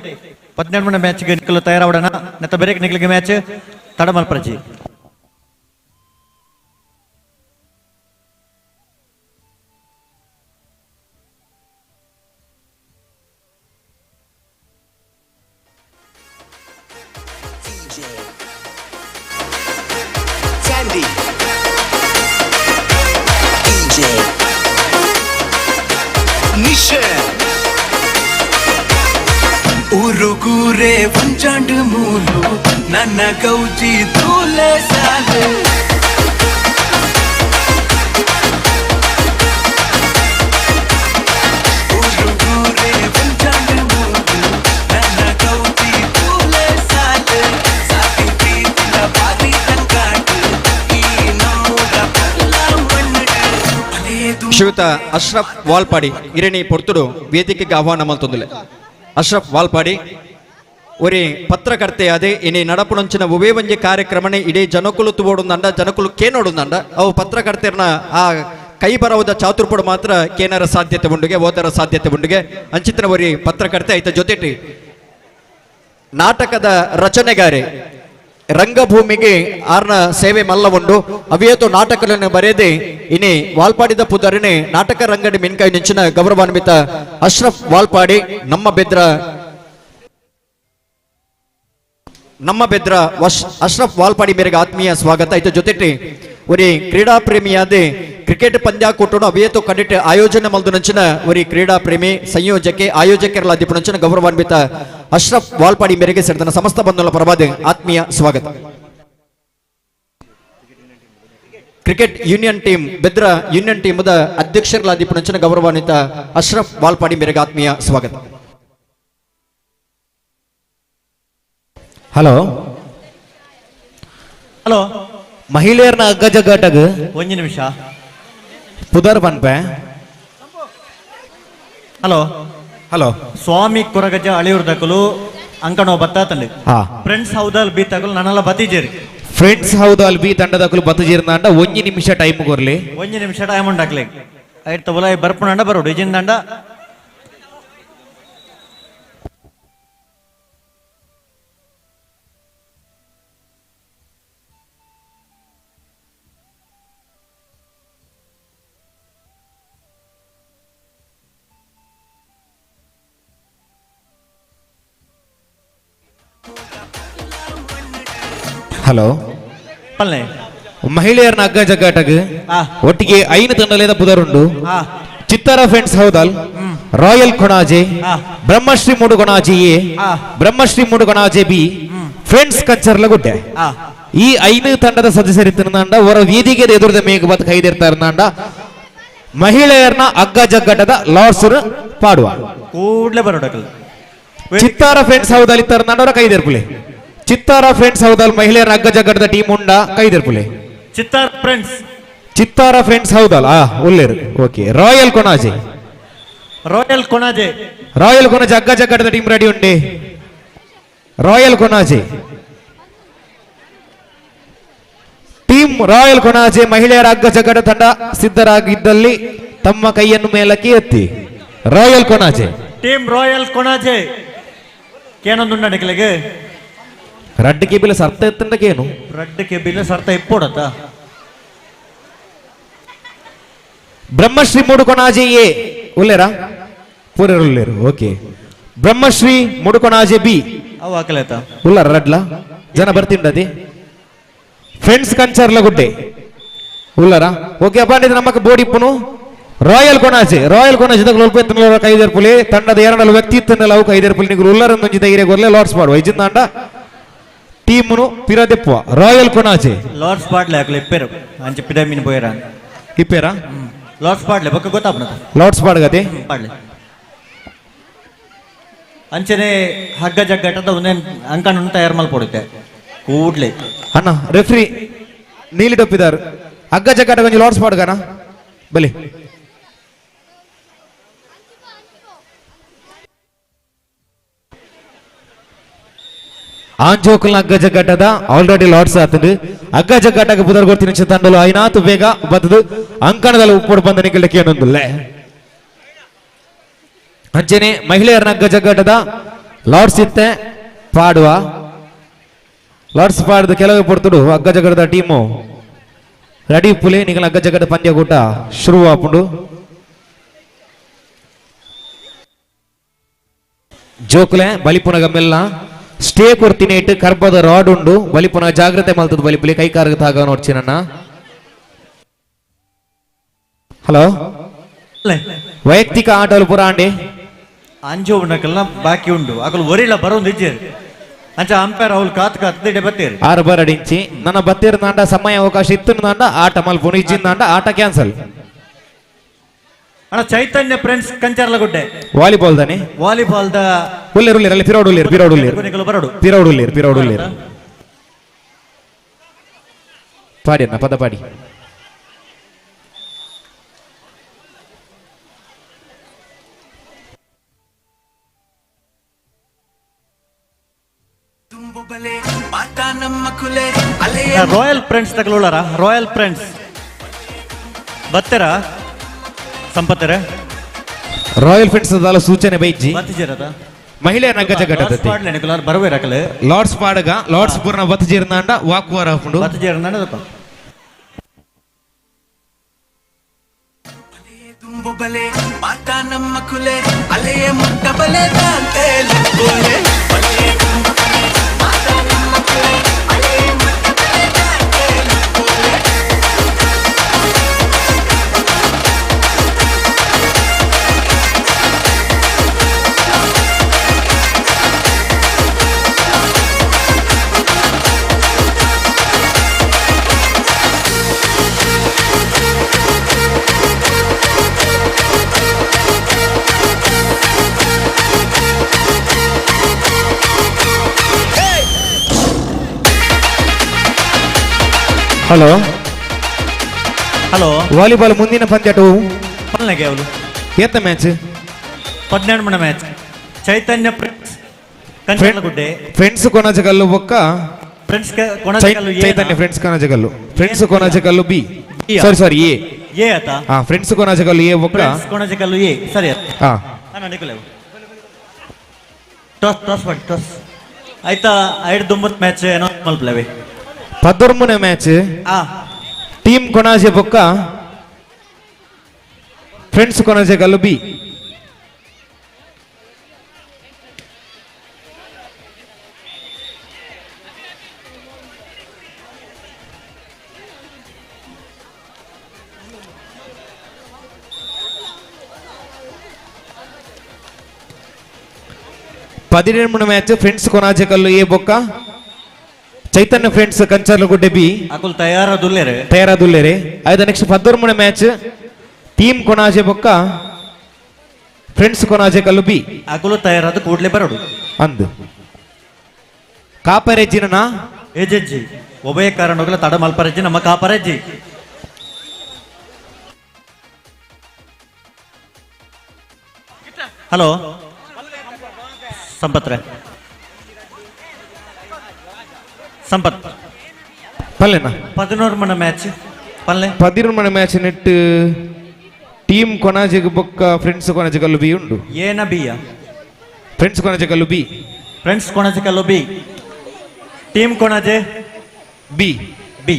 17 ಮ್ಯಾಚ್ಗೆ ನಿಕ್ಕಲು ತಯಾರಾವಡೋಣ ನೆತ್ತ ಬೇರೆ ನಿಕ್ಕಲಿಗೆ ಮ್ಯಾಚ್ ತಡಮಲ್ಪರಜಿ. ಊರುಗೂರೆ ಒಂಜಾಂಡು ಮೂಲು ನನ್ನ ಗೌಜಿ ತೂಲೆ ಸಾಲು ಊರುಗೂರೆ ಒಂಜಾಂಡು ಮೂಲು ನನ್ನ ಗೌಜಿ ತೂಲೆ ಸಾಲು ಸಾಕಿ ಪ್ರೀತಿನ ಬಾರಿ ತಂಗಾಟು ಈ ನಮ್ಮೂರ ಪಲ್ಲ ಮಣ್ಣು. ಶ್ರೀಯುತ ಅಶ್ರಫ್ ವಾಲ್ಪಾಡಿ ಇರಣಿ ಪೊರ್ತುಡು ವೇದಿಕೆಗೆ ಆಹ್ವಾನ ಮಲ್ತೊಂದುಲೆ. ಅಶ್ರಫ್ ವಾಲ್ಪಾಡಿ ಒರಿ ಪತ್ರಕರ್ತೆಯಾದೆ ಇನಿ ನಡಪುನಂಚಿನ ಒವೇ ಒಂಜಿ ಕಾರ್ಯಕ್ರಮನೆ ಇಡೀ ಜನಕುಲು ತುವೋಡುಂದಂಡ ಜನಕುಲು ಕೇನೋಡುಂದಂಡ ಅವು ಪತ್ರಕರ್ತೆರ್ನ ಆ ಕೈ ಬರವದ ಚಾತುರ್ಪಡು ಮಾತ್ರ ಕೇನರ ಸಾಧ್ಯತೆ ಉಂಡುಗೆ ಓದರ ಸಾಧ್ಯತೆ ಉಂಡುಗೆ ಅಂಚಿತನ ಒರಿ ಪತ್ರಕರ್ತೆ ಐತ ಜೊತೆಟಿ ನಾಟಕದ ರಚನೆಗಾರೆ ರಂಗಭೂಮಿಗೆ ಆರ್ನ ಸೇವೆ ಮಲ್ಲ ಉಂಡು ಅವಿಯತು ನಾಟಕಗಳನ್ನು ಬರೆಯದೆ ಇನಿ ವಾಲ್ಪಾಡಿದ ಪುದರಿನೇ ನಾಟಕ ರಂಗಡಿ ಮಿನ್ಕಾಯಿ ನಿಂಚಿನ ಗೌರವಾನ್ವಿತ ಅಶ್ರಫ್ ವಾಲ್ಪಾಡಿ ನಮ್ಮ ಬೆದ್ರ ಅಶ್ರಫ್ ವಾಲ್ಪಾಡಿ ಮೇರೆಗೆ ಆತ್ಮೀಯ ಸ್ವಾಗತ. ಇತ ಜೊತೆಟಿ ಒರಿ ಕ್ರೀಡಾ ಪ್ರೇಮಿಯಾದೆ ಕ್ರಿಕೆಟ್ ಪಂದ್ಯಾಕೂಟನು ಅವಿಯತು ಕಡಿಟ್ ಆಯೋಜನೆ ಮಲ್ದು ನಂಚಿನ ಒರಿ ಕ್ರೀಡಾ ಪ್ರೇಮಿ ಸಂಯೋಜಕೆ ಆಯೋಜಕರಲ ದಿಪುನಂಚಿನ ಗೌರವಾನ್ವಿತ ಅಶ್ರಫ್ ವಾಲ್ಪಾಡಿ ಮೇರೆಗೆ ಸೇರಿದ ಸಮಸ್ತ ಬಂಧುಗಳ ಪರವಾದ ಆತ್ಮೀಯ ಸ್ವಾಗತ. Cricket union team Bedra union team ಅಧ್ಯಕ್ಷರಲ ದಿಪುನಂಚಿನ ಗೌರವಾನ್ವಿತ ಅಶ್ರಫ್ ವಾಲ್ಪಾಡಿ ಮೇರೆಗೆ ಆತ್ಮೀಯ ಸ್ವಾಗತ. ಹಲೋ ಹಲೋ ಮಹಿಳೆಯರ್ನ ಅಗ್ಗಜಗ್ಗಾಟಗ್ ಒಂಜಿ ನಿಮಿಷ ಪುದರ್ ಪನ್ಪೆ. ಹಲೋ ಹಲೋ ಸ್ವಾಮಿ ಕೊರಗಜ ಅಳಿಯೂರ್ ದಕಲು ಅಂಕಣೋ ಬತ್ತಾ ತಂದೆ friends Houdal B ತಕಲು ನನ್ನಲ್ಲ ಬತ್ತಿಜೇರಿ. Friends Houdal B ತಂಡದಕಲು ಬತ್ತಜೇರ್ನಾಂಡ ಒಂಜಿ ನಿಮಿಷ ಟೈಮ್ ಕೊರ್ಲಿ. ಒಂಜಿ ನಿಮಿಷ ಟೈಮ್ ಉಂಡಾಕ್ಲೆ ಐತ ಉಲಾಯಿ ಬರ್ಪುನಂಡ ಬರೋಡು ಇಜಿಂದಂಡ. ಹಲೋ ಮಹಿಳೆಯರ್ನ ಅಗ್ಗ ಜಗ್ಗಾಟಗ್ ಒಟ್ಟಿಗೆ ಐನು ತಂಡಲೇದ ಪುದರುಂಡು. ಚಿತ್ತಾರ friends ಹೌದಲ್, royal Konaje, Brahmashri Mudu Konaje A, Brahmashri Mudu Konaje B, friends Kancharlagudde. ಈ ಐನು ತಂಡದ ಸದಸ್ಯರಿತ್ತಿರಂಡ ಅವರ ವೇದಿಕೆ ಎದುರದ ಮೇಘ ಬತ್ ಕೈದಿರ್ತಾರಂಡ ಮಹಿಳೆಯರ್ನ ಅಗ್ಗ ಜಗ್ಗಾಟದ ಲಾರ್ಸರು ಪಾಡುವ ಕೂಡ್ಲೆ ಬರೋಡಕಲ್. ಚಿತ್ತಾರ ಫ್ರೆಂಡ್ಸ್ ಹೌದಲ್ ಇತ್ತಾರಂಡ ಅವರ ಕೈದಿರ್ಪುಲೆ. ಚಿತ್ತಾರ ಫ್ರೆಂಡ್ಸ್ ಹೌದಲ್ ಮಹಿಳೆಯರ ಅಗ್ಗ ಜಗ್ಗಡದ ಟೀಮ್ ಉಂಡ ಕೈದಿರ್ಪುಲೆ. ಚಿತ್ತಾರ ಫ್ರೆಂಡ್ಸ್, ಚಿತ್ತಾರ ಫ್ರೆಂಡ್ಸ್ ಹೌದಲ್ ಆ ಉಲ್ಲೇರು. Okay royal Konaje, royal Konaje, royal Konaje ಅಗ್ಗ ಜಗ್ಗಡದ ಟೀಮ್ ರೆಡಿ ಉಂಡೆ. Royal Konaje team, royal Konaje ಮಹಿಳೆಯರ ಅಗ್ಗ ಜಗ್ಗಡ ತಂಡ ಸಿದ್ಧರಾಗಿದ್ದಲ್ಲಿ ತಮ್ಮ ಕೈಯನ್ನು ಮೇಲಕ್ಕೆ ಎತ್ತಿ. Royal Konaje team, royal Konaje ಕೇನೊಂದುಂಡ ನಿಕಲೆಗೆ ರಡ್ಡ್ ಕೆಬಿಲ ಸರ್ತ ಎತ್ತಂಡಕೇನು ರಡ್ಡ್ ಕೆಬಿಲ ಸರ್ತ ಇಪ್ಪೋಡತ್ತ. ಬ್ರಹ್ಮಶ್ರೀ ಮೂಡುಕೊಣಾಜೆ ಎ ಉಲ್ಲೇರಾ ಪೂರೇರು ಉಲ್ಲೇರು. ಓಕೆ ಬ್ರಹ್ಮಶ್ರೀ ಮೂಡುಕೊಣಾಜೆ ಬಿ ಅವು ಹಾಕಲೇತ ಉಲ್ಲಾರ ರಡ್ಲ ಜನ ಬರ್ತಿಂಡದಿ. ಫ್ರೆಂಡ್ಸ್ ಕಂಚರ್ಲಗುಡ್ಡೆ ಉಲ್ಲಾರ. ಓಕೆ ಅಪ್ಪ ಇದು ನಮ್ಮಕ್ಕ ಬೋಡಿಪ್ಪುನು. ರಾಯಲ್ ಕೊಣಾಜೆ, ರಾಯಲ್ ಕೊಣಾಜೆ ದಗ್ಲು ಎತ್ತನ ಕೈದೇರ್ಪುಲಿ ತಂಡದ ಎರಡಲ್ಲ ವ್ಯಕ್ತಿ ಇತ್ತನ್ನೆಲ್ಲ ಅವು ಕೈದೇರ್ಪುಲಿ ನಿಗುಲು ಉಲ್ಲರಂದೊಂಜಿ ಧೈರ್ಯ ಗೊರ್ಲೆ ಲಾರ್ಡ್ಸ್ ಪಾಡುವ ಇಜ್ಜಿಂದಾಂಡ ಟೀಮ್ನು ಪಿರದೆಪ್ಪುವ. ರಾಯಲ್ ಕೊಣಾಜೆ ಲಾರ್ಡ್ಸ್ ಪಾಡ್ಲೆ ಹಾಕಲಿ ಇಪ್ಪೇರು ಅಂಚೆ ಪಿಡಮಿನ ಪೋಯರ ಇಪ್ಪೇರಾ ಲಾರ್ಡ್ಸ್ ಪಾಡ್ಲೆ ಬೊಕ್ಕ ಗೊತ್ತಾಪನ ಲಾರ್ಡ್ಸ್ ಪಾಡ್ಗತೆ ಪಾಡ್ಲೆ ಅಂಚನೆ ಹಗ್ಗ ಜಗ್ಗಟದ ಒಂದೇ ಅಂಕಣ ತಯಾರು ಮಲ್ಪೊಡುತ್ತೆ ಕೂಡ್ಲೆ. ಅಣ್ಣ ರೆಫ್ರಿ ನೀಲಿ ಟೊಪ್ಪಿದಾರು ಹಗ್ಗ ಜಗ್ಗಾಟ ಕೊಂಚ ಲಾರ್ಡ್ಸ್ ಪಾಡ್ಗನ ಬಲಿ. ಆಂಜೋಕುಲ್ನ ಅಗ್ಗ ಜಗ್ಗಾಟದ ಆಲ್ರೆಡಿ ಲಾರ್ಡ್ಸ್ ಆತದು. ಅಗ್ಗ ಜಗ್ಗಾಟಕ್ಕೆ ಪುದರ್ ಗೊತ್ತಿನ ತಂಡಲು ಐನಾತು ಬೇಗ ಬತ್ತದು ಅಂಕಣದಲ್ಲಿ ಉಪ್ಪೋಡು ಬಂದ ನಿಕಲಕ್ಕೆ ಏನೊಂದುಲ್ಲೆ. ಅಂಚನೆ ಮಹಿಳೆಯರನ್ನ ಅಗ್ಗ ಜಗ್ಗಾಟದ ಲಾರ್ಡ್ಸ್ ಇತ್ತೆ ಪಾಡುವ ಲಾರ್ಡ್ಸ್ ಪಾಡದ ಕೆಲವು ಪೊರ್ತುಡು ಅಗ್ಗ ಜಗ್ಗಡದ ಟೀಮು ರೆಡಿ ಪುಲಿ ನಿಕಲ ಅಗ್ಗ ಜಗ್ಗಡ ಪಂದ್ಯಕೂಟ ಶುರು ಆಪುಂಡು. ಜೋಕುಲೆ ಬಲಿಪುನ ಗಮ್ಮೆಲ್ಲ ಸ್ಟೇ ಕೊರ್ತಿನ ಇಟ್ಟು ಕರ್ಬದ ರಾಡ್ ಉಂಡು ಬಲಿಪುನ ಜಾಗ್ರತೆ ಮಲ್ತದ ಬಲಿಪುಲಿ ಕೈ ಕಾರ್ಗ ತಾಗ ನೋಡ್ಚಿನಣ್ಣ. ಹಲೋ ವೈಯಕ್ತಿಕ ಆಟಲು ಪುರ ಅಂಡಿ ಅಂಜು ಉಂಡಕಲ್ಲ ಬಾಕಿ ಉಂಡು ಅಕಲು ಒರಿಲ ಬರೋದು ಇಜ್ಜೇರು ಅಂಚ ಅಂಪೈರ್ ಅವಳು ಕಾತ್ ಕಾತ್ ದಿಡೆ ಬತ್ತೇರು ಆರು ಬರಡಿಂಚಿ ನನ್ನ ಬತ್ತೇರು ನಾಂಡ ಸಮಯ ಅವಕಾಶ ಇತ್ತು ನಾಂಡ ಆಟ ಮಲ್ಪುನು ಇಜ್ಜಿಂದಾಂಡ ಆಟ ಕ್ಯಾನ್ಸಲ್. ಅಣ್ಣ ಚೈತನ್ಯ ಫ್ರೆಂಡ್ಸ್ ಕಂಚರ್ಲಗುಡ್ಡೆ ವಾಲಿಬಾಲ್ ದಾನೆ ವಾಲಿಬಾಲ್ the ಉಲ್ಲೇರು ಉಲ್ಲೇರು ಅಲ್ಲಿ ಪಿರೋಡು ಉಲ್ಲೇರು ಪಿರೋಡು ಉಲ್ಲೇರು ಬರೋಡು ಪಿರೋಡು ಉಲ್ಲೇರು ಪಿರೋಡು ಉಲ್ಲೇರು ಪಾಡಿ ಅಣ್ಣ ಪದ ಪಾಡಿ. Royal friends ತಗೊಳ್ಳೋರ royal friends ಬತ್ತೆರಾ ಸಂಪತ್ತರ royal friends ದಾಲ ಸೂಚನೆ ಬೈಜಿ ಬತ್ತಿಜೇರದ ಮಹಿಳೆಯರ ನಗ್ಗ ಜಗಟ್ಟದತಿ ಬರವೇರಕಲೆ ಲಾರ್ಡ್ಸ್ ಪಾಡಗ ಲಾರ್ಡ್ಸ್ ಪೂರ್ಣ ಬತ್ತಿಜೇರ್ನಾಂಡ ವಾಕ್ವಾರ ಹಾಕೊಂಡು ಬತ್ತಿಜೇರ್ನಾಂಡ ಬಲೆ ಮಾತಾ ನಮ್ಮ ಕುಲೆ ಅಲೆಯೇ ಮುಟ್ಟ ಬಲೆ ತಾಂತೆ ಲಕ್ಕೋಲೆ hello hello volleyball ಮುಂದಿನ ಪಂದ್ಯಾಟ ಪಲ್ನೆಗೆ ಅವಳು ಏತ ಮ್ಯಾಚ್ 12 ಮಣ match Chaitanya friends Kanchanagudde friends Konajakallu ಬೊಕ್ಕ friends Konajakallu A Chaitanya friends Konajakallu friends Konajakallu B sorry sorry A A ಆತ ಹಾ ಫ್ರೆಂಡ್ಸ್ ಕೊನಜಕಲ್ಲು ಎ ಬೊಕ್ಕ ಫ್ರೆಂಡ್ಸ್ ಕೊನಜಕಲ್ಲು ಎ ಸರಿ ಹಾ ಅಣ್ಣ ನಿಕುಲೆ ಟಾಸ್ ಟಾಸ್ ಮಾಡಿ ಟಾಸ್ ಆಯ್ತಾ ಐದು ದುಂಬತ್ ಮ್ಯಾಚ್ ಏನೋ ಮಲ್ಪಲವೆ 13ನೇ ಮ್ಯಾಚ್ ಟೀಮ್ ಕೊನಾಜೆ ಬೊಕ್ಕ ಫ್ರೆಂಡ್ಸ್ ಕೊನಾಜೆಕಲ್ಲು ಬಿ 17ನೇ match friends Konajekallu A ಬೊಕ್ಕ ಚೈತನ್ಯ ಫ್ರೆಂಡ್ಸ್ ಕಂಚರ್ಲಗುಡ್ಡೆ ಬಿ ಅಕುಲ್ ತಯಾರದುಲ್ಲೇರೆ ತಯಾರದುಲ್ಲೇರೆ ಆಯ್ತಾ next 13ನೇ match team Konaje ಬೊಕ್ಕ ಫ್ರೆಂಡ್ಸ್ ಕೊನಾಜೆಕಲ್ಲು ಬಿ ಅಕುಲು ತಯಾರಾದ ಕೂಡ್ಲೆ ಬರೋಡು ಅಂದು ಕಾಪರೆಜ್ಜಿನ ಏಜೆಜ್ಜಿ ಒಬ್ಬೇ ಕಾರಣಗಳ ತಡ ಮಲ್ಪರೆಜ್ಜಿ ನಮ್ಮ ಕಾಪರೆಜ್ಜಿ ಹಲೋ ಸಂಪತ್ರೆ ಸಂಪತ್ ಪಲ್ಲೆನಾ 11 ಮಣ ಮ್ಯಾಚ್ ಪಲ್ಲೆ 11 ಮಣ match net team ಕೊನಾಜೆಗ್ ಬೊಕ್ಕ ಫ್ರೆಂಡ್ಸ್ ಕೊನಾಜೆಕಲ್ಲು ಬಿ ಉಂಡು ಏನ ಬಿಯ friends Konajekallu B friends Konajekallu B team Konaje B B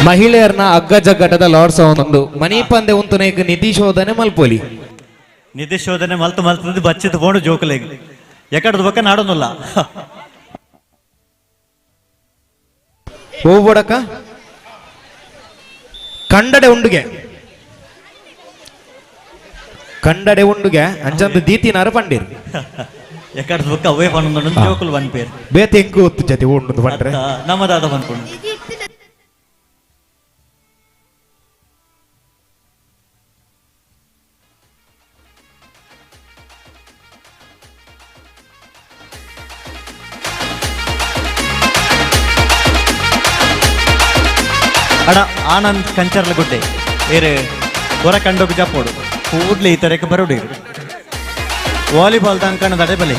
ಮಹಿಳೆಯರ್ನ ಅಗ್ಗ ಜಗ್ಗಟದ ಲಾರ್ಡ್ಸ್ ಒಂದು ಮನಿ ಪಂದೆ ಉಂತುನೇಕ್ ನಿಧಿ ಶೋಧನೆ ಮಲ್ಪೋಲಿ ನಿಧಿ ಶೋಧನೆ ಮಲ್ತು ಮಲ್ತದ್ದು ಬಚ್ಚಿದ ಫೋನು ಜೋಕುಲೇಗ್ ಎಕಡದ ಬಕ್ಕ ನಾಡೋನಲ್ಲ ಹೋಗ್ಬೋಡಕ್ಕ ಕಂಡಡೆ ಉಂಡುಗೆ ಕಂಡಡೆ ಉಂಡುಗೆ ಅಂಚಂದು ದೀತಿನಾರ ಪಂಡೀರ್ ಎಕಡದ ಬಕ್ಕ ಅವೇ ಪನ್ನೊಂದು ಜೋಕುಲು ಒನ್ ಪೇರ್ ಬೇತೆ ಎಂಕು ಒತ್ತು ಜೊತೆ ಉಂಡು ಪಂಡ್ರೆ ನಮ್ಮದಾದ ಬಂದ್ಕೊಂಡು ಅಡ ಆನಂದ್ ಕಂಚರ್ಲಗುಡ್ಡೆ ಏರು ಹೊರ ಕಂಡೋಗಿ ಜಪ್ಪೋಡು ಕೂಡ್ಲೆ ಈ ತರಕ್ಕೆ ಬರೋಡು ಇರು ವಾಲಿಬಾಲ್ ಅಂಕಣ ದಡೆ ಬಲೆ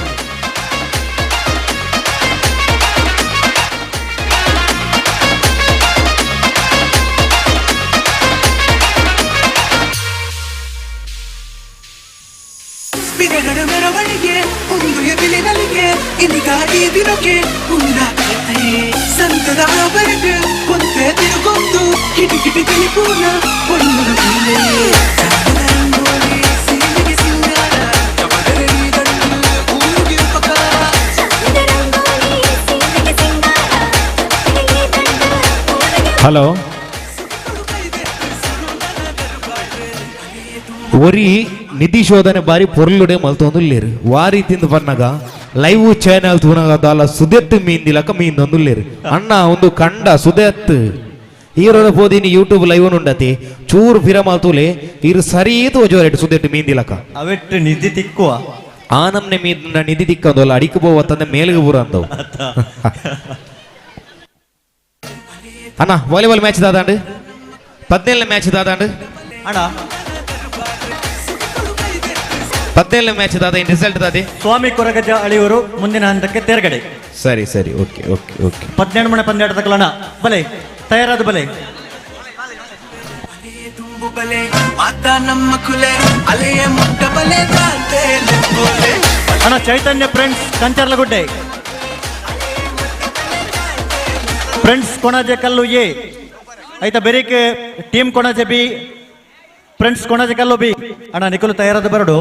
ಮೆರವಣಿಗೆ ಒಂದು ಎಬಿಲಿನಲ್ಲಿಗೆ ಇಂದಿಗಾಗಿ ದಿನಕ್ಕೆ ಉಂಡಾಗತ್ತೆ ಸಂತದ ಬರಗ ಕೊಂತೆ ತಿರುಗೊಂದು ಕಿಟಿ ಕಿಟಿ ತಿಳಿಪೂನ ಪೊಣ್ಣು ಹಲೋ ಒರಿ ನಿಧಿ ಶೋಧನೆ ಬಾರಿ ಪೊರ್ಲುಡೆ ಮಲ್ತೊಂದುಲ್ಲೇರು ವಾರಿ ತಿಂದು ಬನ್ನಗ ಲೈವ್ ಚಾನೆಲ್ ತೂನಗ ದಾಲ ಸುದೆತ್ತು ಮೀಂದಿಲಕ ಮೀಂದೊಂದುಲ್ಲೇರು ಅಣ್ಣ ಒಂದು ಕಂಡ ಸುದೆತ್ತು ಈರೋಡ ಪೋದಿನಿ ಯೂಟ್ಯೂಬ್ ಲೈವ್ ಉಂಡತಿ ಚೂರು ಫಿರ ಮಲ್ತೂಲೆ ಇರು ಸರಿ ತೋಜೋರೇಟ್ ಸುದೆಟ್ಟು ಮೀಂದಿಲಕ ಅವೆಟ್ಟು ನಿಧಿ ತಿಕ್ಕುವ ಆನಮ್ನೆ ಮೀದ ನಿಧಿ ದಿಕ್ಕಂದಲ್ಲ ಅಡಿಕೆ ಪೋವತ್ತಂದೆ ಮೇಲ್ಗೆ ಪೂರ ಅಂದವು. ಅಣ್ಣ ವಾಲಿಬಾಲ್ ಮ್ಯಾಚ್ ದಾದಾಂಡು 17ನೇ ಮ್ಯಾಚ್ ದಾದಾಂಡು ಅಣ್ಣ 17ನೇ ಮ್ಯಾಚ್ ದಾದ ಇನ್ ರಿಸಲ್ಟ್ ದಾದೆ ಸ್ವಾಮಿ ಕೊರಗಜ್ಜ ಅಳಿಯವರು ಮುಂದಿನ ಹಂತಕ್ಕೆ ತೇರ್ಗಡೆ. ಸರಿ ಸರಿ ಓಕೆ ಓಕೆ ಓಕೆ 18 ಮನೆ ಪಂದ್ಯಾಟದ ಕಲಣ ಬಲೆ ತಯಾರಾದ ಬಲೆ ಅಣ್ಣ ಚೈತನ್ಯ ಫ್ರೆಂಡ್ಸ್ ಕಂಚರ್ಲಗುಡ್ಡೆ ಫ್ರೆಂಡ್ಸ್ ಕೊಣಾಜೆ ಕಲ್ಲು ಎ ಆಯ್ತಾ ಬೆರಿಕೆ team Konaje B friends Konaje Kallu B ಅಣ್ಣ ನಿಖಲು ತಯಾರಾದ ಬರಡು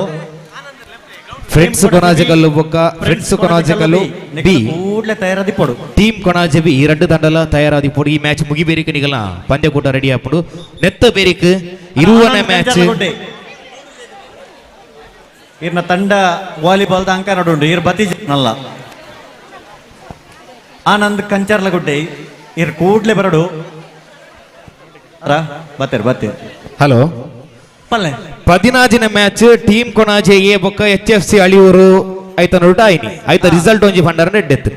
ಫ್ರೆಂಡ್ಸ್ ಕೊಣಾಜೆ ಕಲ್ಲು ಬೊಕ್ಕ ಫ್ರೆಂಡ್ಸ್ ಕೊಣಾಜೆ ಕಲ್ಲು ಬಿ ಕೂಡಲೇ ತಯಾರಾದಿಪ್ಪಡು ಟೀಮ್ ಕೊಣಾಜೆ ಬಿ ಈ ಎರಡು ತಂಡಲ ತಯಾರಾದಿಪ್ಪಡು ಈ ಮ್ಯಾಚ್ ಮುಗಿಬೇರಿಕೆ ನಿಗಲ ಪಂದ್ಯಕೂಟ ರೆಡಿ ಆಪಡು ನೆತ್ತ ಬೇರಿಕ್ ಇರುವನೇ ಮ್ಯಾಚ್ ಇರ್ನ ತಂಡ ವಾಲಿಬಾಲ್ದ ಅಂಕ ನಡುಂಡು ಇರ್ ಬತಿ ನಲ್ಲ ಆನಂದ್ ಕಂಚರ್ಲಗುಡ್ಡೆ ಇರ್ ಕೂಡ್ಲೆ ಬರಡು ಬತ್ತೀರ್ ಬತ್ತೀರ್. ಹಲೋ ಪಲ್ಲೆ 14ನೇ ಮ್ಯಾಚ್ ಟೀಮ್ ಕೊಣಾಜೆ ಎ ಬೊಕ್ಕ ಎಚ್ ಎಫ್ ಸಿ ಅಳಿಯೂರು ಐತ ನೋಟ ಆಯ್ನಿ ಐತ ರಿಸಲ್ಟ್ ಒಂಜಿ funder death.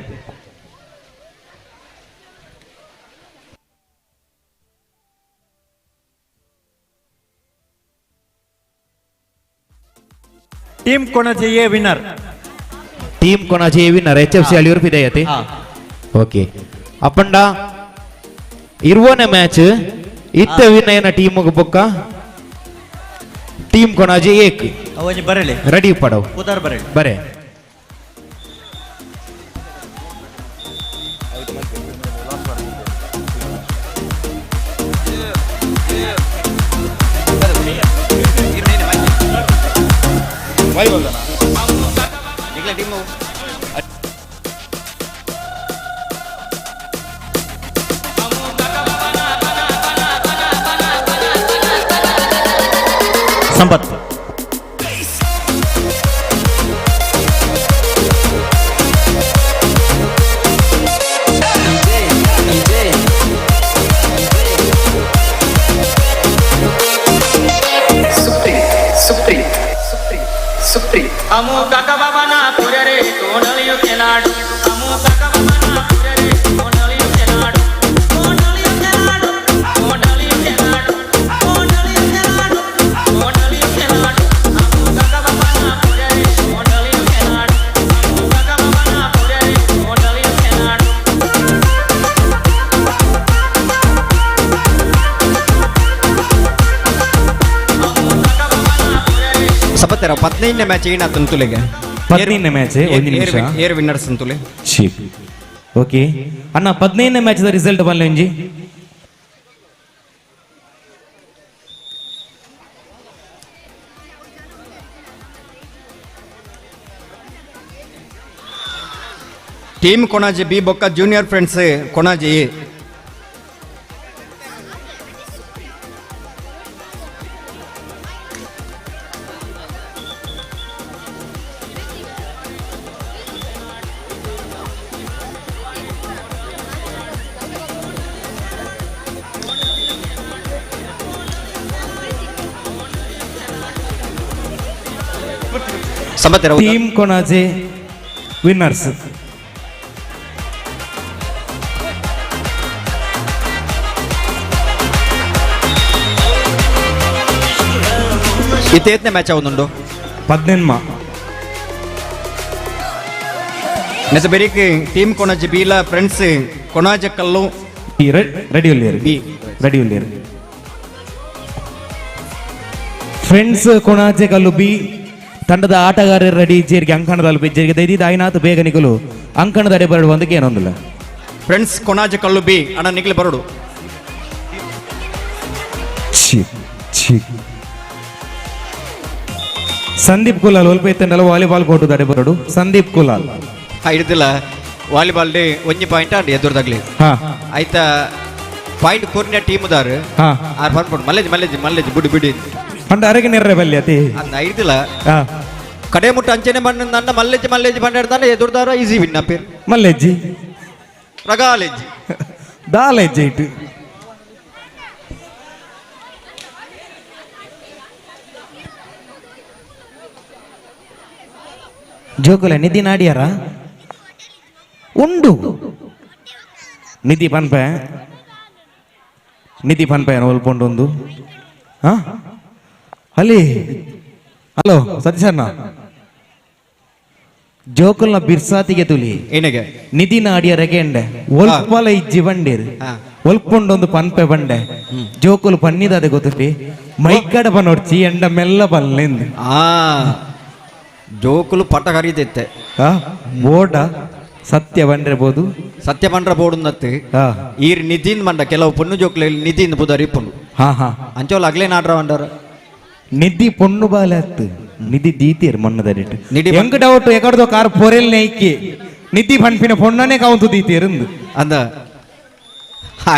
Team Konaje A winner team Konaje A winner H F C Aliyur ಪಿದಯತೆ. Okay ಅಪ್ಪಂಡ 20ನೇ ಮ್ಯಾಚ್ ಇತ್ತ ವಿನಯನ ಟೀಮ್ ಬೊಕ್ಕ ಟೀಮ್ ಕೊಣಾಜೆ ಏಕ್ ಬರಲಿ ರೆಡಿ ಪಡವು ಉದಾರ್ ಬರಲಿ ಬರೆ ಸಂಪತ್ ಸುಪ್ರೀತ್ ಸುಪ್ರೀತ್ ಸುಪ್ರೀತ್ ಸುಪ್ರೀತ್ ಅಮು ಕಕಬನ ಪುರರೆ ಕೋಣಲಿಯು ಕೆನಾಡು ಅಮು ಕಕಬನ ಪುರರೆ ಕೋಣಲಿಯು ಕೆನಾಡು ಕೋಣಲಿಯು ಕೆನಾಡು ಕೋಣಲಿಯು ಕೆನಾಡು ಕೋಣಲಿಯು ಕೆನಾಡು ಕೋಣಲಿಯು ಕೆನಾಡು ಅಮು ಕಕಬನ ಪುರರೆ ಕೋಣಲಿಯು ಕೆನಾಡು ಅಮು ಕಕಬನ ಪುರರೆ ಕೋಣಲಿಯು ಕೆನಾಡು. ಸಪತ್ತೆರ 15ನೇ ಮ್ಯಾಚ್ ಏನಾಯ್ತು ಅಂತುಲೆಗೆ 15ನೇ ಮ್ಯಾಚ್ ಒಂದು ನಿಮಿಷ ಏರ್ ವಿನ್ನರ್ಸ್ ಅಂತುಲೆ ಚೀಪ್ ಓಕೆ ಅಣ್ಣ 15ನೇ ಮ್ಯಾಚ್ the result ಬಲ್ಲೆ ಒಂಜಿ ಟೀಮ್ ಕೊಣಾಜೆ ಬಿ ಬೊಕ್ಕ junior friends Konaje A. Team Konaje winners ಇತ್ತೇತ್ನೇ ಮ್ಯಾಚ್ ಅವನುಂಡು 18 ನೆಸ ಬೆರಿಕ್ ಟೀಮ್ ಕೊಣಾಜೆ ಬೀಲ ಫ್ರೆಂಡ್ಸ್ ಕೊಣಾಜೆ ಕಲ್ಲು ರೆಡಿ ಉಳ್ಳೇರು ಬಿ ರೆಡಿ ಉಳ್ಳೇರು ಫ್ರೆಂಡ್ಸ್ ಕೊಣಾಜೆ ಕಲ್ಲು ಬಿ ತಂಡದ ಆಟಗಾರರು ರೆಡಿ ಜೇರಿಗೆ ಅಂಕಣದಲ್ಲಿ ಬಿಜ್ಜೇರಿಗೆ ದೈದಿ ದಾಯಿನಾಥ್ ಬೇಗ ನಿಕಲು ಅಂಕಣದ ಅಡೆ ಬರಡು ಒಂದಕ್ಕೆ ಏನೊಂದಿಲ್ಲ ಫ್ರೆಂಡ್ಸ್ ಕೊಣಾಜೆ ಕಲ್ಲು ಬಿ ಅಣ್ಣ ನಿಖಲ್ ಬರಡು ಸಂದೀಪ್ ಕುಲಾಲ್ ಒಲ್ಪ ಇತ್ತಂಡಲ ವಾಲಿಬಾಲ್ ಕೋಟು ದಡೆ ಬರಡು ಸಂದೀಪ್ ಕುಲಾಲ್ ಹಿಡ್ದಿಲ್ಲ ವಾಲಿಬಾಲ್ ಡೇ ಒಂಜಿ ಪಾಯಿಂಟ್ ಅಂಡ್ ಎದುರ್ದಾಗ್ಲಿ ಆಯ್ತಾ ಪಾಯಿಂಟ್ ಕೂರ್ನ ಟೀಮ್ ದಾರು ಆರ್ ಪನ್ಪುಂಡು ಮಲ್ಲೇಜ್ ಮಲ್ಲೇಜ್ ಮಲ್ಲೇಜ್ ಬಿಡು ಬಿಡಿ ಅಂಡ ಅರಗೆ ನೆರ್ರೆ ಬಲ್ಲಿ ಅತಿ ಅಂದ ಹಿಡ್ದಿಲ್ಲ ಕಡೆ ಮುಟ್ಟ ಅಂಚನೆ ಬಣ್ಣ ನನ್ನ ಮಲ್ಲೇಜ್ ಮಲ್ಲೇಜ್ ಬಂಡ ಎದುರ್ದಾರ ಈಸಿ ವಿನ್ ಅಪ್ಪೇರ್ ಮಲ್ಲೆಜ್ಜಿ ರಗಾಲೆಜ್ಜಿ ದಾಲೆಜ್ಜಿ ಇಟ್ಟು ಜೋಕುಲೆ ನಿಧಿ ನಾಡಿಯಾರ ಉಂಡು ನಿಧಿ ಪನ್ಪೆ ನಿಧಿ ಪನ್ಪೆ ಒಲ್ಪೊಂಡೊಂದು ಹಾ ಅಲ್ಲಿ ಹಲೋ ಸತೀಶಣ್ಣ ಜೋಕುಲ್ನ ಬಿರ್ಸಾತಿಗೆ ತುಲಿ ಏನಿಗೆ ನಿಧಿ ನಾಡಿಯರಗೆ ಎಂಡೆ ಒಲ್ಪಲ ಇಜ್ಜಿ ಬಂಡೇರು ಒಲ್ಪೊಂಡೊಂದು ಪನ್ಪೆ ಬಂಡೆ ಜೋಕುಲು ಪನ್ನಿದಾದೆ ಗೊತ್ತುಂಟಿ ಮೈಕಡ ಪನೊಡ್ಚಿ ಎಂಡ ಮೆಲ್ಲ ಬಲ್ಲೆಂದು ಆ ಜೋಕುಲು ಪಟ ಕರೀತಿತ್ತೆ ಬೋಡ ಸತ್ಯ ಬಂಡ್ರೆ ಬೋದು ಸತ್ಯ ಬಂಡ್ರ ಬೋಡುನ್ನತ್ತು ಈರ್ ನಿಧಿನ್ ಮಂಡ ಕೆಲವು ಪೊಣ್ಣು ಜೋಕುಲು ನಿಧಿನ್ ಬುದಾರಿ ಇಪ್ಪುಂಡು ಹಾ ಹಾ ಅಂಚೋಲ ಅಗ್ಲೇ ನಾಡ್ರ ಬಂಡಾರ ನಿಧಿ ಪೊಣ್ಣು ಬಾಲೆ ಅತ್ತು ನಿಧಿ ದೀತೀರ್ ಮೊನ್ನದರಿಟ್ಟು ಎಂಕ್ ಡೌಟ್ ಎಕಡ್ದೋ ಕಾರ್ ಪೊರೆಲ್ ನೈಕಿ ನಿಧಿ ಪನ್ಪಿನ ಪೊಣ್ಣನೇ ಕೌಂತು ದೀತೀರ್ ಅಂದ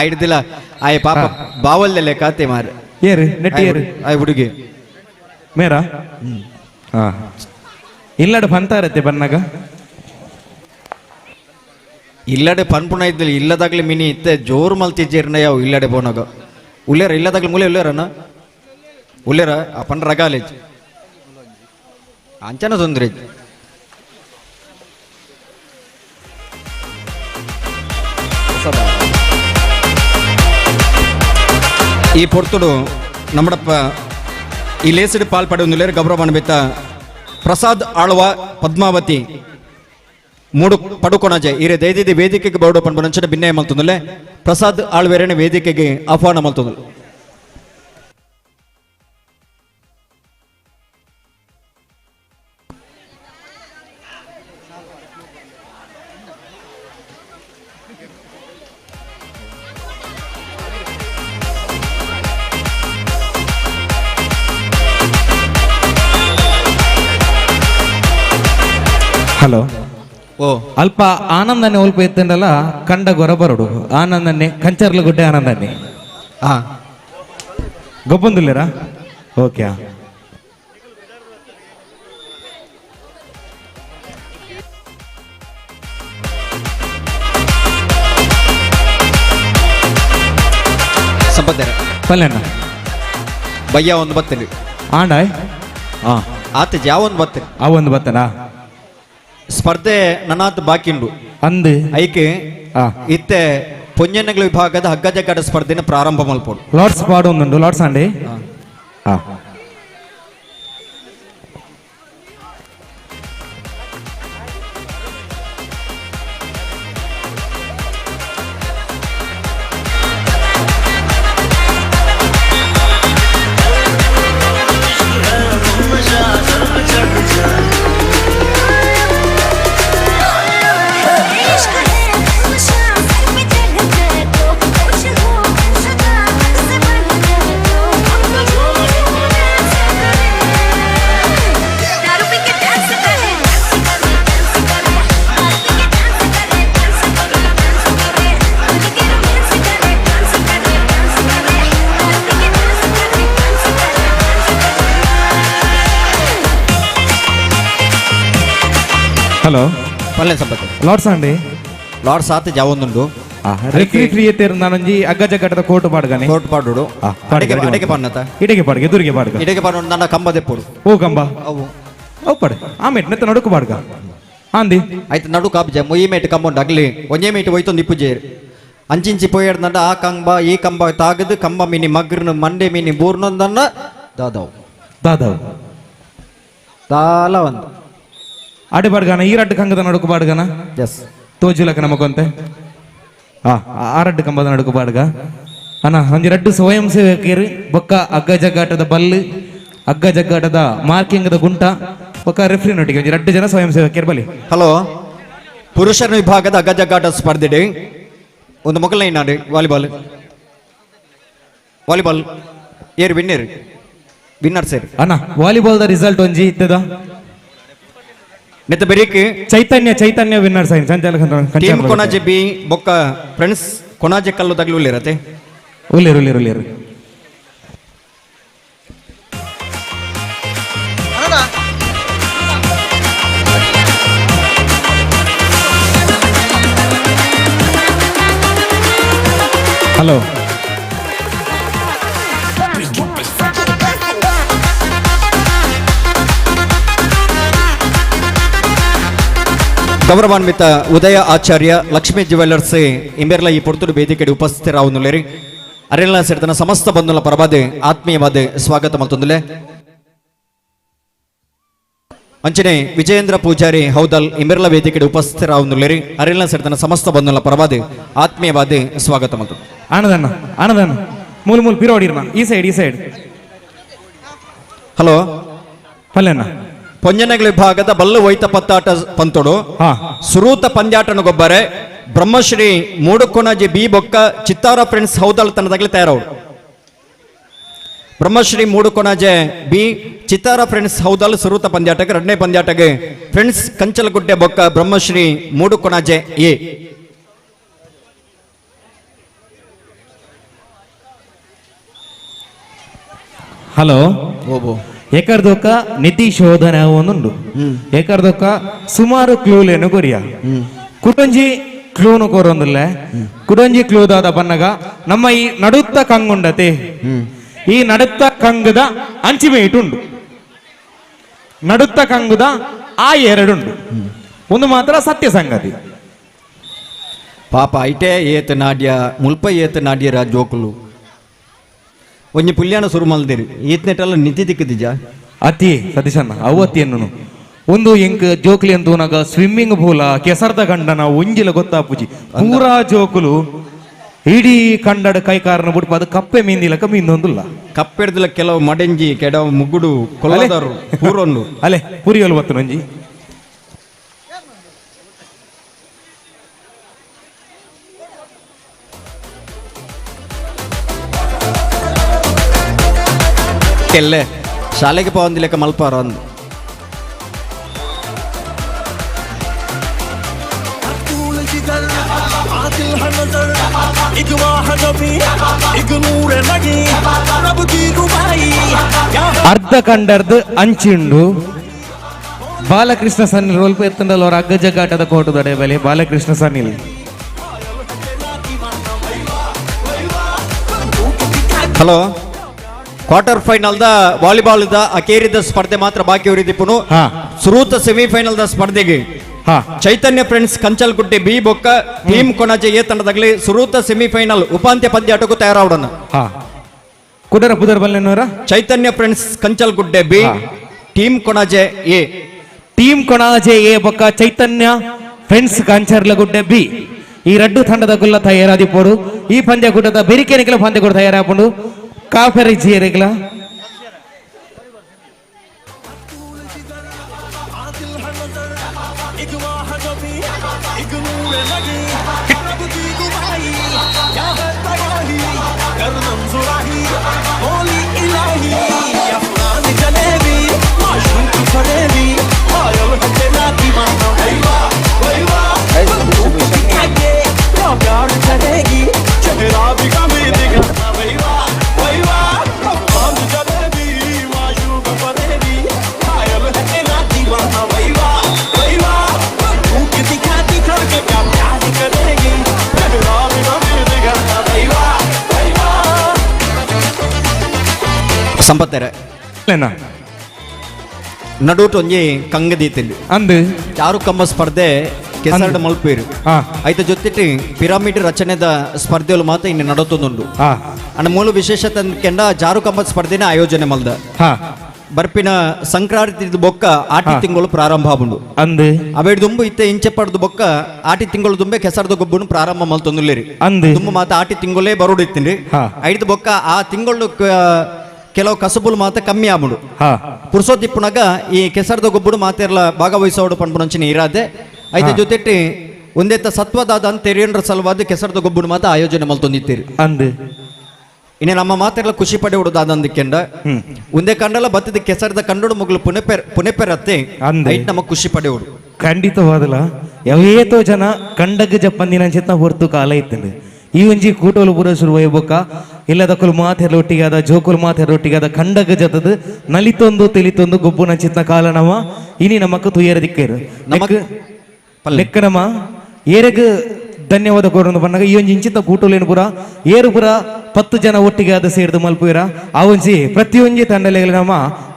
ಹಿಡ್ದಿಲ್ಲ ಆಯ್ ಪಾಪ ಬಾವಲ್ದಲ್ಲೇ ಕಾತೆ ಮಾರೆ ಏರು ನೆಟ್ಟಿ ಏರು ಆಯ್ ಹುಡುಗಿ ಮೇರಾ ಹಾ ಇಲ್ಲಡ ಪಂತಾರತ್ತೆ ಬನ್ನಾಗ ಇಲ್ಲಡೆ ಪನ್ಪುಣ ಇದ್ದಿಲ್ಲ ಇಲ್ಲದಾಗ್ಲಿ ಮಿನಿ ಇತ್ತೆ ಜೋರು ಮಲ್ತಿಜ್ಜೇರ್ನ ಯಾವ ಇಲ್ಲಡೆ ಬೋನಾಗ ಉಲ್ಲೇರ ಇಲ್ಲದಾಗ್ಲಿ ಮೂಲೆ ಉಲ್ಲೇರನ ಉಲ್ಲೇರ ಆ ಪನ್ ರಗಾಲೇಜ್ ಅಂಚನ ತೊಂದರೆ ಈ ಪೊರ್ತುಡು ನಮ್ಮಡಪ್ಪ ಈ ಲೇಸಿಡ್ ಪಾಲ್ ಪಡೆಯುವುದಿಲ್ಲ ಗೌರವಾನ್ವಿತ ಪ್ರಸಾದ್ ಆಳ್ವ ಪದ್ಮಾವತಿ ಮೂಡು ಪಡುಕೊಣಜೆ ಈರೆ ದೈದಿದಿ ವೇದಿಕೆಗೆ ಬೌಡ ಪಂಡ ಭಿನ್ನಯ ಮಲ್ತೊಂದುಲ್ಲೆ ಪ್ರಸಾದ್ ಆಳ್ವೇರನೆ ವೇದಿಕೆಗೆ ಆಹ್ವಾನ ಮಲ್ತೊಂದುಲ್ಲೆ. ಹಲೋ ಓ ಅಲ್ಪ ಆನಂದನೆ ಒಲ್ಪ ಎತ್ತಂಡಲ್ಲ ಕಂಡ ಗೊರ ಬರೋಡು ಆನಂದನ್ನೇ ಕಂಚರ್ಲ ಗುಡ್ಡೆ ಆನಂದನ್ನೇ ಹಾ ಗೊಬ್ಬಂದುಲ್ಲೇರಾ ಓಕೆ ಸಂಪತ್ತೇರ ಪಲ್ಯಣ್ಣ ಬಯ್ಯ ಒಂದು ಬತ್ತಲಿ ಆಂಡಾಯ್ ಹಾ ಆತ ಜಾವ ಒಂದು ಬತ್ತಲಿ ಆ ಒಂದು ಬತ್ತನಾ ಸ್ಪರ್ಧೆ ನನಾತ್ ಬಾಕಿಂಡು ಅಂದು ಐಕೆ ಇತ್ತೆ ಪೊಂಜನಗಳ ವಿಭಾಗದ ಹಗ್ಗ ಜಗ್ಗಾಟ ಸ್ಪರ್ಧೆನ ಪ್ರಾರಂಭ ಮಲ್ಪೋಡು ಲಾರ್ಡ್ಸ್ ಪಾಡು ಒಂದುಂಡು ಲಾರ್ಡ್ಸ್ ಅಂಡಿ ಹಾ ಹಲೋ ಪಲ್ಲೆ ಸಂಪತ್ ಲಾರ್ಡ್ಸ್ ಅಂಡಿ ಲಾರ್ಡ್ಸ್ ಆತ ಜಾವೊಂದುಂಡು ರೆಫ್ರಿ ಫ್ರೀ ಎತ್ತೇರು ನಾನೊಂಜಿ ಅಗ್ಗ ಜಗ್ಗಾಟದ ಕೋಟು ಪಾಡ್ಗಾನೆ ಕೋಟು ಪಾಡುಡು ಅಡಿಗೆ ಪಾಡ್ನತ ಇಡೆಗೆ ಪಾಡ್ಗೆ ಎದುರಿಗೆ ಪಾಡ್ಗ ಇಡೆಗೆ ಪಾಡು ನನ್ನ ಕಂಬ ದೆಪ್ಪುಡು ಓ ಕಂಬ ಅವು ಅವು ಪಾಡು ಆ ಮೇಟ್ ನೆತ್ತ ನಡುಕು ಪಾಡ್ಗ ಆಂದಿ ಆಯ್ತು ನಡು ಕಾಪ್ಜೆ ಮೊಯ್ಯಿ ಮೇಟ್ ಕಂಬ ಉಂಡು ಅಗ್ಲಿ ಒಂಜೇ ಮೇಟ್ ಒಯ್ತೊಂದು ಇಪ್ಪುಜೇರು ಅಂಚಿಂಚಿ ಪೋಯಡ್ನಂಡ ಆ ಕಂಬ ಈ ಕಂಬ ತಾಗದು ಕಂಬ ಮೀನಿ ಮಗ್ರನು ಮಂಡೆ ಮೀನಿ ಬೂರ್ನೊಂದನ್ನ ದಾದವು ದಾದವು ದಾಲ ಒಂದು ಆಡೆ ಪಾಡ್ಗಾನ ಈ ರಡ್ಡು ಕಂಗದ ನಡುಕು ಪಾಡ್ಗಾನ ಎಸ್ ತೋಜುಲಕ ನಮಗೊಂತೆ ಆ ಆ ರಡ್ಡು ಕಂಬದ ನಡುಕು ಪಾಡ್ಗ ಅಣ್ಣ ಒಂಜಿ ರಡ್ಡು ಸ್ವಯಂ ಸೇವಕಿಯರು ಬೊಕ್ಕ ಅಗ್ಗ ಜಗ್ಗಾಟದ ಬಲ್ಲು ಅಗ್ಗ ಜಗ್ಗಾಟದ ಮಾರ್ಕಿಂಗ್ದ ಗುಂಟ ಬೊಕ್ಕ ರೆಫ್ರಿ ನೊಟ್ಟಿಗೆ ಒಂಜಿ ರಡ್ಡು ಜನ ಸ್ವಯಂ ಸೇವಕಿಯರು ಬಲಿ. ಹಲೋ ಪುರುಷರ ವಿಭಾಗದ ಅಗ್ಗ ಜಗ್ಗಾಟ ಸ್ಪರ್ಧೆ ಒಂದು ಮೊಗಲ ನಾಡು ವಾಲಿಬಾಲ್ ವಾಲಿಬಾಲ್ ಏರ್ ವಿನ್ನರ್ ವಿನ್ನರ್ ಸೇರ್ ಅಣ್ಣ ವಾಲಿಬಾಲ್ the result ಒಂಜಿ ಇತ್ತದ ನೆತ್ತ ಬೆರಿಕ್ ಚೈತನ್ಯ ಚೈತನ್ಯ ವಿನ್ನರ್ ಸೈನ್ ಸಂಚಾಲಕ ಟೀಮ್ ಕೊಣಾಜೆ ಬಿ ಬೊಕ್ಕ ಫ್ರೆಂಡ್ಸ್ ಕೊಣಾಜೆ ಕಲ್ಲು ತಗಲು ಉಲ್ಲಿರತ್ತೆ ಉಲ್ಲೇರು ಉಲ್ಲೇರು ಉಲ್ಲೇರು ಹಲೋ ಗೌರವಾನ್ವಿತ ಉದಯ ಆಚಾರ್ಯ ಲಕ್ಷ್ಮೀ ಜ್ಯುವೆಲ್ಲರ್ಸ್ ಇಂಬೆರ್ಲ ಈ ಪೊರ್ತುಡು ವೇದಿಕೆಡೆ ಉಪಸ್ಥಿತರಾವುನುಲ್ಲೇರಿ. ಅರೆಲ್ಲ ಸೇರ್ತನ ಸಮಸ್ತ ಬಂಧುಲ ಪರವಾದ ಆತ್ಮೀಯವಾದ ಸ್ವಾಗತ ಮಲ್ತೊಂದುಲೆ. ಅಂಚನೆ ವಿಜಯೇಂದ್ರ ಪೂಜಾರಿ ಹೌದಲ್ ಇಂಬೆರ್ಲ ವೇದಿಕೆಡೆ ಉಪಸ್ಥಿತರಾವುನುಲ್ಲೇರಿ. ಅರೆಲ್ಲ ಸೇರ್ತನ ಸಮಸ್ತ ಬಂಧುಲ ಪರವಾದ ಆತ್ಮೀಯವಾದ ಸ್ವಾಗತ ಮಲ್ತು. ಆನಂದಣ್ಣ ಆನಂದಣ್ಣ ಮೂಲ ಮೂಲ ಪಿರೋಡಿರ್ನ ಈ ಸೈಡ್ ಈ ಸೈಡ್. ಹಲೋ ಪಲ್ಲೆಣ್ಣ. ಪೊಂಜನಗಳ ವಿಭಾಗದ ಬಲ್ಲು ಒಯ್ತ ಪತ್ತಾಟ ಪಂತೋಡು ಸುರೂತ ಪಂದ್ಯಾಟನ ಗೊಬ್ಬರೆ ಬ್ರಹ್ಮಶ್ರೀ ಮೂಡುಕೊಣಜಿ ಬಿ ಬೊಕ್ಕ ಚಿತ್ತಾರ ಫ್ರೆಂಡ್ಸ್ ಹೌದಲ್ ತಂಡದಾಗಲಿ ತಯಾರವರು. ಬ್ರಹ್ಮಶ್ರೀ ಮೂಡುಕೊಣಜೆ ಬಿ ಚಿತ್ತಾರ ಫ್ರೆಂಡ್ಸ್ ಹೌದಲ್ ಸುರೂತ ಪಂದ್ಯಾಟಕ್ಕೆ. ಎರಡನೇ ಪಂದ್ಯಾಟಕ್ಕೆ ಫ್ರೆಂಡ್ಸ್ ಕಂಚಲಗುಡ್ಡೆ ಬೊಕ್ಕ ಬ್ರಹ್ಮಶ್ರೀ ಮೂಡುಕೊಣಜೆ ಎ. ಹಲೋ ಏಕರ್ದೊಕ್ಕ ನಿಧಿ ಶೋಧನೆ ಒಂದುಂಡು. ಏಕರ್ದೊಕ್ಕ ಸುಮಾರು ಕ್ಲೂಲೇನು ಕೊರಿಯ ಕುಡೊಂಜಿ ಕ್ಲೂನು ಕೋರೊಂದಿಲ್ಲ. ಕುಡೊಂಜಿ ಕ್ಲೂದಾದ ಬನ್ನಗ ನಮ್ಮ ಈ ನಡುತ್ತ ಕಂಗುಂಡತೆ ಈ ನಡುತ್ತ ಕಂಗುದ ಅಂಚಿಮೇಟುಂಡು. ನಡುತ್ತ ಕಂಗುದ ಆ ಎರಡುಂಡು. ಒಂದು ಮಾತ್ರ ಸತ್ಯ ಸಂಗತಿ. ಪಾಪ ಐಟೇ ಏತ ನಾಡ್ಯ ಮುಲ್ಪ ಏತ ನಾಡ್ಯರ ಜೋಕುಲು ಒಂಜಿ ಪುಲ್ಯಾಣ ಸುರು ಮಲ್ದಿರಿ ಈತ್ನೆಟಲ್ಲ ನಿತಿ ದಿಕ್ಕದಿಜ ಅತಿ ಸತೀಶಣ್ಣ ಅವು ಅತಿ ಎನ್ನು ಒಂದು ಎಂಕ್ ಜೋಕ್ಲಿ ಅಂತೂನಾಗ ಸ್ವಿಮ್ಮಿಂಗ್ ಪೂಲ ಕೆಸರ್ದ ಗಂಡನ ಒಂಜಿಲ ಗೊತ್ತಾಪುಜಿ ಪೂರಾ ಜೋಕುಲು ಇಡೀ ಕಂಡಡ ಕೈಕಾರನ ಬಿಡ್ಪ ಅದು ಕಪ್ಪೆ ಮೀಂದಿಲಕ ಮೀಂದೊಂದುಲ್ಲ ಕಪ್ಪೆಡ್ದಿಲ್ಲ ಕೆಲವು ಮಡೆಂಜಿ ಕೆಡವು ಮುಗ್ಗುಡು ಕೊಲ್ಲದಾರು ಪೂರೊಂದು ಅಲೆ ಪುರಿಯಲು ಬತ್ತು ನಂಜಿ. ಕೆಲ್ಲೆ ಶಾಲೆಗೆ ಪೋವಂದಿಲೆಕ್ಕ ಮಲ್ಪಾರ ಅಂದು. ಅರ್ಧ ಕಂಡರ್ದು ಅಂಚಿಂಡು ಬಾಲಕೃಷ್ಣ ಸನ್ನಿಲ್ ಒಲ್ಪ ಎತ್ತಂಡಲ್ ಅವರ ಅಗ್ಗ ಜಗ್ಗಾಟದ ಕೋಟು ದಡೆ ಬಲೆ Balakrishna ಸನ್ನಿಲ್. Hello quarter final the volleyball the ಅಕೇರಿದ ಸ್ಪರ್ಧೆ ಮಾತ್ರ ಬಾಕಿ ಉರಿದಿಪ್ಪುನು. ಸುರೂತ ಸೆಮಿಫೈನಲ್ the ಸ್ಪರ್ಧೆಗೆ ಚೈತನ್ಯ ಫ್ರೆಂಡ್ಸ್ ಕಂಚಲ್ಗುಡ್ಡೆ ಬಿ ಬೊಕ್ಕ ಟೀಮ್ ಕೊಣಜೆ ಎ ತಂಡದಾಗಲಿ ಸುರೂತ ಸೆಮಿಫೈನಲ್ ಉಪಾಂತ್ಯ ಪಂದ್ಯಾಟಕ್ಕೂ ತಯಾರಾವಡನ. ಕುಡರ ಪುದರ್ ಬಲ್ಲೆನವರ Chaitanya friends Kanchalgudde B team Konaje A. Team Konaje A ಬೊಕ್ಕ ಚೈತನ್ಯ ಫ್ರೆಂಡ್ಸ್ ಕಂಚರ್ಲಗುಡ್ಡೆ ಬಿ ಈ ರಡ್ಡು ತಂಡದ ಗುಲ್ಲ ತಯಾರಾದಿಪ್ಪೋಡು. ಈ ಪಂದ್ಯ ಕೂಟದ ಬೆರಿಕೆನಿಕಲ ಪಂದ್ಯ ಕೂಡ ತಯಾರಾಪುಂಡು. ಕಾಫರಿ ಜಿಯರಿಗಲ ಸಂಪತ್ತೆರೆ ನಡುಟು ಒಂಜಿ ಕಂಗದೀತಿಲ್ಲಿ ಅಂದು ಚಾರು ಕಂಬ ಸ್ಪರ್ಧೆ ಕೆಸರಡ ಮಲ್ಪೇರು ಐತ ಜೊತೆಟಿ ಪಿರಾಮಿಡ್ ರಚನೆದ ಸ್ಪರ್ಧೆಗಳು ಮಾತ್ರ ಇನ್ನು ನಡತೊಂದುಂಡು. ಅನ್ನ ಮೂಲ ವಿಶೇಷತೆ ಕೆಂಡ ಜಾರು ಕಂಬ ಸ್ಪರ್ಧೆನ ಆಯೋಜನೆ ಮಲ್ದ ಬರ್ಪಿನ ಸಂಕ್ರಾಂತಿ ಬೊಕ್ಕ ಆಟಿ ತಿಂಗಳು ಪ್ರಾರಂಭ ಆಬುಂಡು. ಅಂದು ಅವೇಡ್ ದುಂಬು ಇತ್ತೆ ಇಂಚೆ ಪಡೆದು ಬೊಕ್ಕ ಆಟಿ ತಿಂಗಳು ದುಂಬೆ ಕೆಸರದ ಗೊಬ್ಬನು ಪ್ರಾರಂಭ ಮಲ್ತೊಂದುಲ್ಲೇರಿ. ದುಂಬು ಮಾತ ಆಟಿ ತಿಂಗಳೇ ಬರೋಡು ಇತ್ತೀನಿ. ಐದು ಬೊಕ್ಕ ಆ ತಿಂಗಳು ಕೆಲವು ಕಸಬುಲು ಮಾತ ಕಮ್ಮಿ ಆಬುಂಡು. ಪುರುಷೋತ್ತಿಪ್ಪುನಾಗ ಈ ಕೆಸರದ ಗೊಬ್ಬಡು ಮಾತೆರ್ಲ ಭಾಗವಹಿಸೋಡು ಪನ್ಪುನಂಚಿನ ಇರಾದೆ ಐತ ಜೊತೆಟಿ ಒಂದೇತ ಸತ್ವದಾದ ಅಂತ ತೆರಿಯಂಡ್ರ ಸಲುವಾದ ಕೆಸರದ ಗೊಬ್ಬಡು ಮಾತ ಆಯೋಜನೆ ಮಲ್ತೊಂದಿತ್ತೀರಿ. ಅಂದು ಇನ್ನು ನಮ್ಮ ಮಾತೆಲ್ಲ ಖುಷಿ ಪಡೆ ಹುಡುದಾದಂದಿಕೆಂಡ ಒಂದೇ ಕಂಡಲ ಬತ್ತದ ಕೆಸರದ ಕಂಡೋಡು ಮುಗುಲು ಪುಣೆಪೆರ್ ಪುಣೆಪೆರತ್ತೆ ಐಟ್ ನಮ್ಮ ಖುಷಿ ಪಡೆ ಹುಡು. ಖಂಡಿತವಾದಲ ಯಾವೇತೋ ಜನ ಕಂಡಗ ಜಪ್ಪಂದಿನ ಚಿತ್ತ ಹೊರತು ಕಾಲ ಇತ್ತಂಡು. ಈ ಒಂಜಿ ಕೂಟೋಲು ಪೂರ ಶುರು ಬೊಕ್ಕ ಇಲ್ಲದಕ್ಕಲು ಮಾತೆಲ್ಲ ಒಟ್ಟಿಗೆ ಆದ ಜೋಕುಲು ಮಾತೆಲ್ಲ ಒಟ್ಟಿಗೆ ಆದ ಕಂಡಗ ಜತದ ನಲಿತೊಂದು ತಿಳಿತೊಂದು ಗೊಬ್ಬುನ ಚಿತ್ನ ಕಾಲ ನಮ ಇನಿ ನಮಕ್ ತುಯರ ದಿಕ್ಕೇರು ಲೆಕ್ಕ ನಮ ಏರೆಗ್ ಧನ್ಯವಾದ ಕೋರೊಂದು ಬನ್ನಾಗ ಈ ಒಂಜಿ ಇಂಚಿತ ಕೂಟುಲೇನು ಪೂರ ಏರು ಪೂರ 10 ಜನ ಒಟ್ಟಿಗೆ ಆದ ಸೇರ್ದು ಮಲ್ಪುವಿರ ಆ ಒಂಜಿ ಪ್ರತಿಯೊಂಜಿ ತಂಡಲೆಗಳ ನಮ್ಮ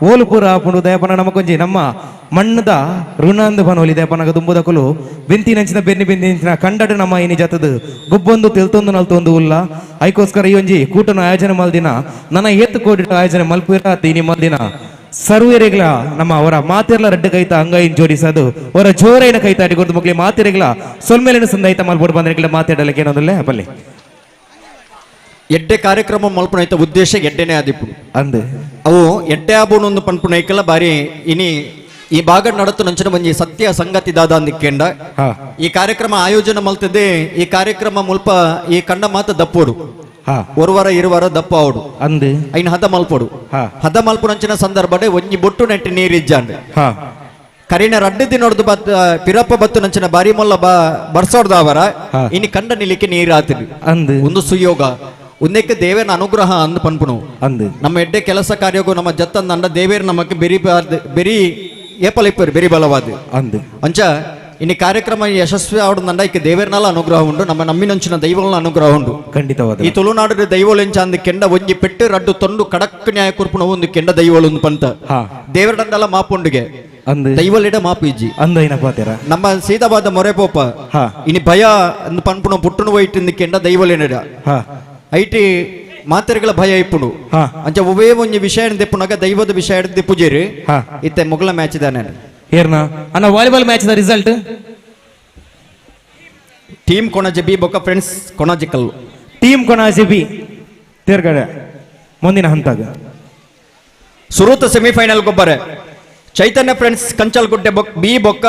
ಓಲು ಪೂರ ಆಪುಂಡು ದಯಪನ ನಮಕೊಂಜಿ ನಮ್ಮ ಮಣ್ಣದ ಋಣಂದು ಬನೋಲಿ ದಯಪನಗ ದುಂಬುದಕುಲು ಬೆಂತಿ ನಂಚಿನ ಬೆನ್ನಿ ಬೆಂತಿ ನಂಚಿನ ಕಂಡಡು ನಮ್ಮ ಇನಿ ಜಾತದ ಗುಬ್ಬೊಂದು ತೆಲ್ತೊಂದು ನಲ್ತೊಂದು ಉಲ್ಲ ಐಕೋಸ್ಕರ ಈ ಒಂಜಿ ಕೂಟನ ಆಯೋಜನೆ ಮಲ್ದಿನ ನನ್ನ ಏತು ಕೋಟಿ ಆಯೋಜನೆ ಮಲ್ಪುವಿರ ಇನಿ ಮಲ್ದಿನ ಸರ್ವೇರೆಗ್ಲ ನಮ್ಮ ಅವರ ಮಾತಿರ್ಲ ರಡ್ಡು ಕೈತ ಅಂಗೈನ್ ಜೋಡಿಸೋದು ಅವರ ಜೋರೈನ ಕೈತಾಟಿ ಕೊಡ್ದು ಮಕ್ಕಳಿಗೆ ಮಾತಿರೆಗ್ಲ ಸೊಲ್ಮೇಲಿನ ಸಂದಾಯಿತ ಮಲ್ಪೋಡು ಬಂದ್ರೆ ಮಾತಾಡಲಿಕ್ಕೆ ಏನೊಂದಿಲ್ಲ ಬಲ್ಲಿ ಎಡ್ಡೆ ಕಾರ್ಯಕ್ರಮ ಮಲ್ಪುನೈತ ಉದ್ದೇಶ ಎಡ್ಡೆನೇ ಆದಿಪ್ಪು ಅಂದು ಅವು ಎಡ್ಡೆ ಆಬೋಣೊಂದು ಪನ್ಪುನೈಕಲ ಬಾರಿ ಇನಿ ಈ ಭಾಗ ನಡತು ನಂಚಿನ ಒಂಜಿ ಸತ್ಯ ಸಂಗತಿ ದಾದ ಅಂದಿಕ್ಕೆಂಡ ಈ ಕಾರ್ಯಕ್ರಮ ಆಯೋಜನೆ ಮಲ್ತದೆ ಈ ಕಾರ್ಯಕ್ರಮ ಮುಲ್ಪ ಈ ಕಂಡ ಮಾತ ದಪ್ಪೋಡು ಒರುವಾರ ಇರುವಾರ ದಪ್ಪ ಅವಡು ಅಂದು ಐನ್ ಹದ ಮಲ್ಪೋಡು ಹದ ಮಲ್ಪುನಂಚಿನ ಸಂದರ್ಭಡೆ ಒಂಜಿ ಬೊಟ್ಟು ನೆಟ್ಟಿ ನೀರಿಜ್ಜಾಂಡ್ ಕರಿನ ರಡ್ಡು ದಿನೊಡ್ದು ಬತ್ ಪಿರಪ್ಪ ಬತ್ತು ನಂಚಿನ ಬಾರಿ ಮೊಲ್ಲ ಬರ್ಸೋಡ್ದಾವರ ಇನಿ ಕಂಡ ನಿಲಿಕೆ ನೀರು ಆತಿರಿ ಅಂದು ಒಂದು ಸುಯೋಗ ಒಂದಕ್ಕೆ ದೇವೇನ ಅನುಗ್ರಹ ಅಂದ್ ಪನ್ಪುನು ಅಂದು ನಮ್ಮ ಎಡ್ಡೆ ಕೆಲಸ ಕಾರ್ಯಗೂ ನಮ್ಮ ಜತ್ತಂದಂಡ ದೇವೇರ್ ನಮಕ್ ಬೆರಿ ಬೆರಿ ಏಪಲಿಪ್ಪರು ಬೆರಿ ಬಲವಾದ ಅಂದು ಅಂಚ ಇನ್ನು ಕಾರ್ಯಕ್ರಮ ಯಶಸ್ವಿ ಆವಡಂದಂಡ ಇಕ್ಕೆ ದೇವೇರ್ನಲ್ಲ ಅನುಗ್ರಹ ಉಂಡು ನಮ್ಮ ನಮ್ಮಿನಂಚಿನ ದೈವಗಳ ಅನುಗ್ರಹ ಉಂಡು ಖಂಡಿತವಾದ ಈ ತುಳುನಾಡು ದೈವೊಲೆಂಚ ಅಂದ್ ಕೆಂಡ ಒಂಜಿ ಪೆಟ್ಟು ರಡ್ಡು ತೊಂಡು ಕಡಕ್ ನ್ಯಾಯ ಕುರ್ಪುನ ಒಂದು ಕೆಂಡ ದೈವೊಲು ಪಂತ ದೇವರಡಂಡಲ ಮಾಪುಂಡುಗೆ ದೈವಲಿಡ ಮಾಪು ಇಜ್ಜಿ ಅಂದೈನ ಪಾತೆರ ನಮ್ಮ ಸೀತಾವಾದ ಮೊರೆ ಪೋಪ ಇನಿ ಭಯ ಅಂದ್ ಪನ್ಪುನ ಪುಟ್ಟುನು ವೈಟ್ ಕೆಂಡ ದೈವೊಲೆನಡ IT ಮಾತೆರೆಗಳ ಭಯ ಇಪ್ಪುಂಡು ಅಂಚ ಒವೇ ಒಂಜಿ ವಿಷಯ ದೆಪ್ಪುನಾಗ ದೈವದ ವಿಷಯ ದೆಪ್ಪುಜೇರಿ ಇತ್ತೆ ಮೊಗಲ ಮ್ಯಾಚ್ ಇದಾನೆ ಏರ್ನ ಅಣ್ಣ volleyball match the result team Konaje B ಬೊಕ್ಕ ಫ್ರೆಂಡ್ಸ್ ಕೊಣಾಜೆ ಕಲ್ಲು ಟೀಮ್ ಕೊಣಾಜೆ ಬಿ ತೇರ್ಗಡೆ ಮುಂದಿನ ಹಂತಾಗ ಸುರೂತ ಸೆಮಿಫೈನಲ್ ಗೊಬ್ಬರೆ ಚೈತನ್ಯ ಫ್ರೆಂಡ್ಸ್ ಕಂಚಲ್ಗುಡ್ಡೆ ಬೊಕ್ ಬಿ ಬೊಕ್ಕ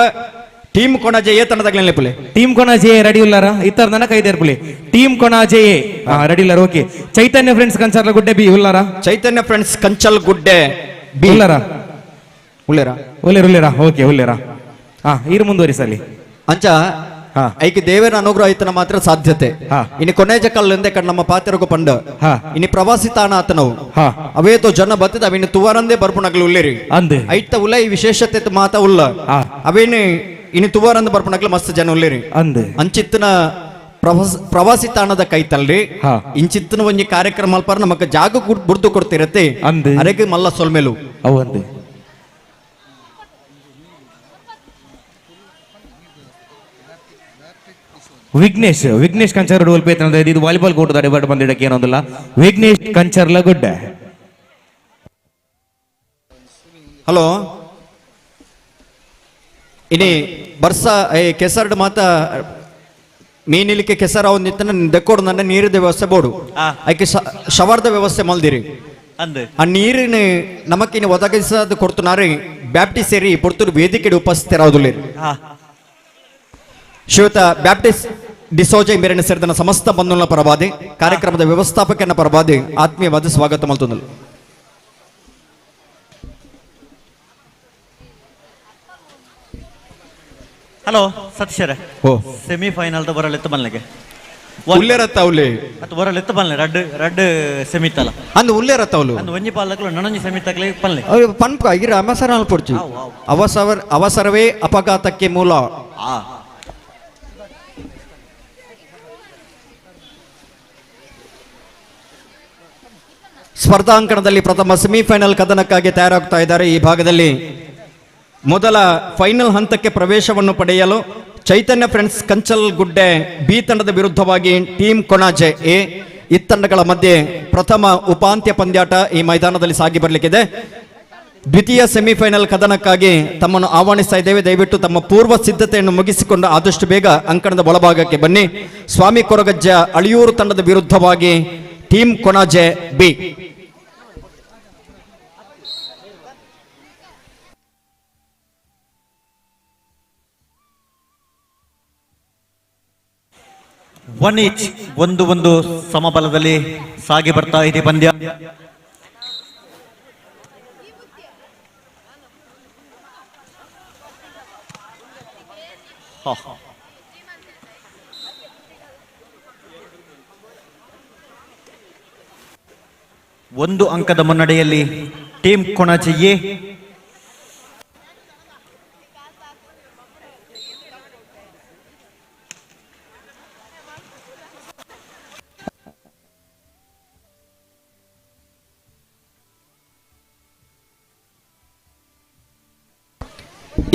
ಟೀಮ್ ಕೊಣಾಜೆ ಎ ತಂಡದಾಗ್ಲೇ ಪುಲೆ ಟೀಮ್ ಕೊಣಾಜೆ ರೆಡಿ ಉಲ್ಲಾರ ಇತ್ತರ ನನ್ನ ಕೈದೇರ್ಪುಲೆ ಟೀಮ್ ಕೊಣಾಜೆ ಎ ರೆಡಿ ಉಲ್ಲಾರ ಓಕೆ ಚೈತನ್ಯ ಫ್ರೆಂಡ್ಸ್ ಕಂಚಲ್ಗುಡ್ಡೆ ಬಿ ಉಲ್ಲಾರ ಚೈತನ್ಯ ಫ್ರೆಂಡ್ಸ್ ಕಂಚಲ್ಗುಡ್ಡೆ ಬಿ ಉಲ್ಲಾರ ಉಲ್ಲೇರಾ ಉಲ್ಲೇರ ಉಲ್ಲೇರಾ ಓಕೆ ಉಲ್ಲೇರಾ ಹಾ ಇರು ಮುಂದುವರಿಸಲಿ ಅಂಚ ಐಕೆ ದೇವರ ಅನುಗ್ರಹ ಇತ್ತನ ಮಾತ್ರ ಸಾಧ್ಯತೆ ಇನ್ನು ಕೊನೆಜ ಕಲ್ಲಿಂದ ಕಣ್ ನಮ್ಮ ಪಾತ್ರಗೂ ಪಂಡ ಇನ್ನು ಪ್ರವಾಸಿ ತಾಣ ಆತನವು ಅವೇತೋ ಜನ ಬತ್ತದ ಅವಿನ ತುವಾರಂದೇ ಬರ್ಪುನಗ್ಲು ಉಲ್ಲೇರಿ ಅಂದೆ ಐತ ಉಲ್ಲ ಈ ವಿಶೇಷತೆ ಮಾತ ಉಲ್ಲ ಅವೇನು ಇನ್ನು ತುವಾರಂದ ಬರ್ಪುನಗ್ಲು ಮಸ್ತ್ ಜನ ಉಲ್ಲೇರಿ ಅಂದೆ ಅಂಚಿತ್ತನ ಪ್ರವಾಸಿ ತಾಣದ ಕೈತಲ್ರಿ ಇಂಚಿತ್ತನ ಒಂಜಿ ಕಾರ್ಯಕ್ರಮ ಅಲ್ಪಾರ ನಮಕ್ ಜಾಗ ಬುರ್ದು ಕೊಡ್ತಿರತ್ತೆ ಅರೆಗೆ ಮಲ್ಲ ಸೊಲ್ಮೇಲು ಅವು ಅಂದೆ ವಿಘ್ನೇಶ್ ವಿಘ್ನೇಶ್ ಕಂಚರ್ ಇದು ವಾಲಿಬಾಲ್ ಕೋರ್ಟ್ ದಾಡಿ ಬಂದಿಡಕ್ಕೆ ಏನೊಂದಿಲ್ಲ ವಿಘ್ನೇಶ್ ಕಂಚರ್ಲ ಗುಡ್ಡೆ ಹಲೋ ಇನಿ ಬರ್ಸ ಏ ಕೆಸರ್ಡ್ ಮಾತ ಮೀನಿಲಿಕ್ಕೆ ಕೆಸರ ಒಂದಿತ್ತನ ದೆಕ್ಕೋಡು ನನ್ನ ನೀರಿದ ವ್ಯವಸ್ಥೆ ಬೋಡು ಐಕೆ ಶವರ್ದ ವ್ಯವಸ್ಥೆ ಮಲ್ದಿರಿ ಆ ನೀರಿನ ನಮಕ್ಕಿನ ಒದಗಿಸೋದು ಕೊಡ್ತುನಾರಿ ಬ್ಯಾಪ್ಟಿಸ್ಟ್ ಸೇರಿ ಪೊರ್ತೂರು ವೇದಿಕೆ ಉಪಸ್ಥಿತರಾವುದಿಲ್ಲ ಶ್ರೀಯುತ ಬ್ಯಾಪ್ಟಿಸ್ಟ್ ಡಿಸೋಜ ಮೇರಿನ ಸೇರಿದ ಸಮಸ್ತ ಬಂಧುಗಳ ಪರವಾದಿ ಕಾರ್ಯಕ್ರಮದ ವ್ಯವಸ್ಥಾಪಕನ ಪರವಾದಿ ಆತ್ಮೀಯವಾದ ಸ್ವಾಗತ ಮಲ್ತೊಂದಲು. ಹಲೋ ಸತೀಶರೇ, ಸೆಮಿಫೈನಲ್ the ಬರಲೆತ್ತು ಬನ್ಲೆಗೆ ಉಲ್ಲೇರತ್ತ ಉಲ್ಲೆ ಅತ್ ಬರಲೆತ್ತು ಬನ್ಲೆ ರಡ್ ರಡ್ ಸೆಮಿತಲ ಅಂದು ಉಲ್ಲೇರತ್ತ ಉಲ್ಲು ಅಂದು ಒಂಜಿ ಪಾಲಕ್ಲು ನನೊಂಜಿ ಸೆಮಿತಕ್ಲೆ ಪನ್ಲೆ ಪನ್ಪ ಇರ ಅವಸರ ಅಲ್ಪೊಡ್ಚಿ ಅವಸರವೇ ಅಪಘಾತಕ್ಕೆ ಮೂಲ. ಸ್ಪರ್ಧಾಂಕಣದಲ್ಲಿ ಪ್ರಥಮ ಸೆಮಿಫೈನಲ್ ಕದನಕ್ಕಾಗಿ ತಯಾರಾಗ್ತಾ ಇದ್ದಾರೆ. ಈ ಭಾಗದಲ್ಲಿ ಮೊದಲ ಫೈನಲ್ ಹಂತಕ್ಕೆ ಪ್ರವೇಶವನ್ನು ಪಡೆಯಲು ಚೈತನ್ಯ ಫ್ರೆಂಡ್ಸ್ ಕಂಚಲ್ಗುಡ್ಡೆ ಬಿ ತಂಡದ ವಿರುದ್ಧವಾಗಿ ಟೀಮ್ ಕೊಣಾಜೆ ಎ ಇತ್ತಂಡಗಳ ಮಧ್ಯೆ ಪ್ರಥಮ ಉಪಾಂತ್ಯ ಪಂದ್ಯಾಟ ಈ ಮೈದಾನದಲ್ಲಿ ಸಾಗಿ ಬರಲಿಕ್ಕಿದೆ. ದ್ವಿತೀಯ ಸೆಮಿಫೈನಲ್ ಕದನಕ್ಕಾಗಿ ತಮ್ಮನ್ನು ಆಹ್ವಾನಿಸ್ತಾ ಇದ್ದೇವೆ. ದಯವಿಟ್ಟು ತಮ್ಮ ಪೂರ್ವ ಸಿದ್ಧತೆಯನ್ನು ಮುಗಿಸಿಕೊಂಡು ಆದಷ್ಟು ಬೇಗ ಅಂಕಣದ ಒಳಭಾಗಕ್ಕೆ ಬನ್ನಿ. ಸ್ವಾಮಿ ಕೊರಗಜ್ಜ ಅಳಿಯೂರು ತಂಡದ ವಿರುದ್ಧವಾಗಿ team Konaje B. One each 1-1 ಸಮಬಲದಲ್ಲಿ ಸಾಗಿ ಬರ್ತಾ ಇದೆ ಪಂದ್ಯ. ಒಂದು ಅಂಕದ ಮುನ್ನಡೆಯಲ್ಲಿ ಟೀಮ್ ಕೊಣಾಜೆ ಎ.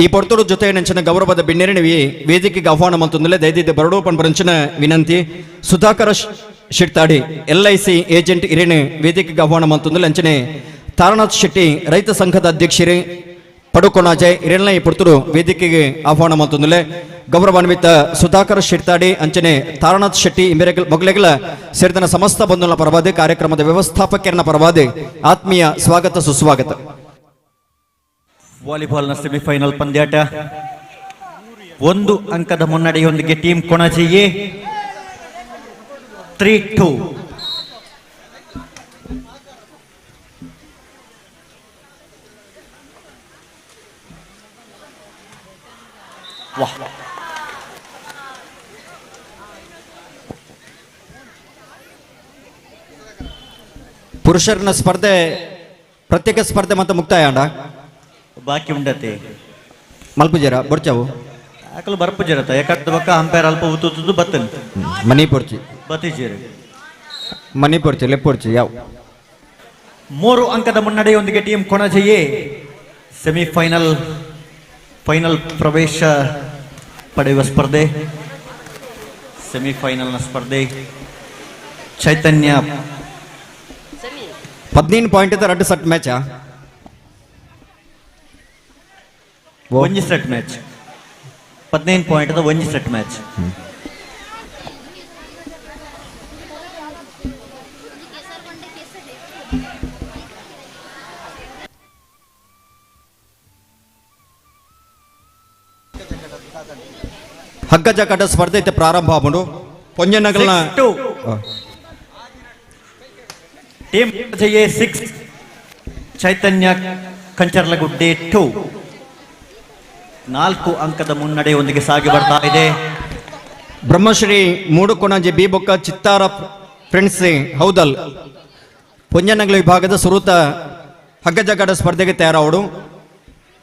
ಈ ಪೊರ್ತುಡು ಜೊತೆ ನೆಂಚಿನ ಗೌರವದ ಬಿನ್ನೆರಣಿವಿ ವೇದಿಕೆಗೆ ಆಹ್ವಾನ ಮಂತೊಂದುಲ್ಲೆ ದಯದಿದ್ದ ಬರಡೋಪನ್ ಪರಂಚಿನ ವಿನಂತಿ. ಸುಧಾಕರ ಶೆಟ್ತಾಡಿ LIC agent ಇರೇನು ವೇದಿಕೆಗೆ ಆಹ್ವಾನ ಮಂತೊಂದುಲ್ಲೆ. ಅಂಚನೆ ತಾರನಾಥ್ ಶೆಟ್ಟಿ ರೈತ ಸಂಘದ ಅಧ್ಯಕ್ಷರೇ ಪಡುಕೊಣಾಜೆ ಇರೆಲ್ಲ ಈ ಪೊರ್ತುಡು ವೇದಿಕೆಗೆ ಆಹ್ವಾನ ಮಂತೊಂದುಲ್ಲೆ. ಗೌರವಾನ್ವಿತ ಸುಧಾಕರ್ ಶೆಟ್ತಾಡಿ ಅಂಚನೆ ತಾರನಾಥ್ ಶೆಟ್ಟಿ ಇಂಬೆರೆಗಲ್ ಮೊಗಲೆಗಳ ಸೇರಿದನ ಸಮಸ್ತ ಬಂಧುಗಳ ಪರವಾದ ಕಾರ್ಯಕ್ರಮದ ವ್ಯವಸ್ಥಾಪಕರನ್ನ ಪರವಾದ ಆತ್ಮೀಯ ಸ್ವಾಗತ ಸುಸ್ವಾಗತ. ವಾಲಿಬಾಲ್ನ ಸೆಮಿಫೈನಲ್ ಪಂದ್ಯಾಟ 1 ಅಂಕದ ಮುನ್ನಡೆಯೊಂದಿಗೆ ಟೀಮ್ ಕೊಣಾಜೆ 3-2. ವಾಹ್, ಪುರುಷರನ್ನ ಸ್ಪರ್ಧೆ ಪ್ರತ್ಯೇಕ ಸ್ಪರ್ಧೆ ಮತ್ತೆ ಮುಕ್ತಾಯ ಅಂಡ ಬಾಕಿ ಉಂಡತೆ ಮಲ್ಪುಜರ ಬೊರ್ಚಾವು ಆಕಲು ಬರ್ಪುಜರತ ಯಾಕಂತ ಬಕ್ಕ ಅಂಪೈರ್ ಅಲ್ಪ ಉತ್ತುತ್ತುದು ಬತ್ತನ್ ಮನಿ ಪೊರ್ಚಿ ಬತ್ತಿಜೇರು ಮನಿ ಪೊರ್ಚಿ ಲೆಪ್ಪೊರ್ಚಿ ಯಾವ 3 ಅಂಕದ ಮುನ್ನಡೆಯೊಂದಿಗೆ ಟೀಮ್ ಕೊಣಾಜೆಯೇ ಸೆಮಿಫೈನಲ್ ಫೈನಲ್ ಪ್ರವೇಶ ಪಡೆಯುವ ಸ್ಪರ್ಧೆ. ಸೆಮಿಫೈನಲ್ನ ಸ್ಪರ್ಧೆ ಚೈತನ್ಯ 15 ಪಾಯಿಂಟ್ ಎರಡು ಸೆಟ್ ಮ್ಯಾಚ್ ಒಂಜಿ ಸೆಟ್ ಮ್ಯಾಚ್ 15 ಪಾಯಿಂಟ್ ಒಂಜಿ ಸೆಟ್ ಮ್ಯಾಚ್. ಹಗ್ಗ ಜಗ್ಗಾಟ ಸ್ಪರ್ಧೆ ಇತ್ತೆ ಪ್ರಾರಂಭ ಆಪುಂಡು. ಪೊಂಜನಗಲ್ನ ಟೀಮ್ 6 ಚೈತನ್ಯ ಕಂಚರ್ಲಗುಡ್ಡೆ 2 4 ಅಂಕದ ಮುನ್ನಡೆಯೊಂದಿಗೆ ಸಾಗಿ ಬರ್ತಾ ಇದೆ. ಬ್ರಹ್ಮಶ್ರೀ ಮೂಡುಕೊಣಾಜೆ ಬಿ ಬೊಕ್ಕ ಚಿತ್ತಾರ ಫ್ರೆಂಡ್ಸ್ ಹೌದಲ್ ಪೊಂಜನಗಲ ವಿಭಾಗದ ಸುರೂತ ಹಗ್ಗ ಜಗ್ಗಾಟ ಸ್ಪರ್ಧೆಗೆ ತಯಾರಾವಡು.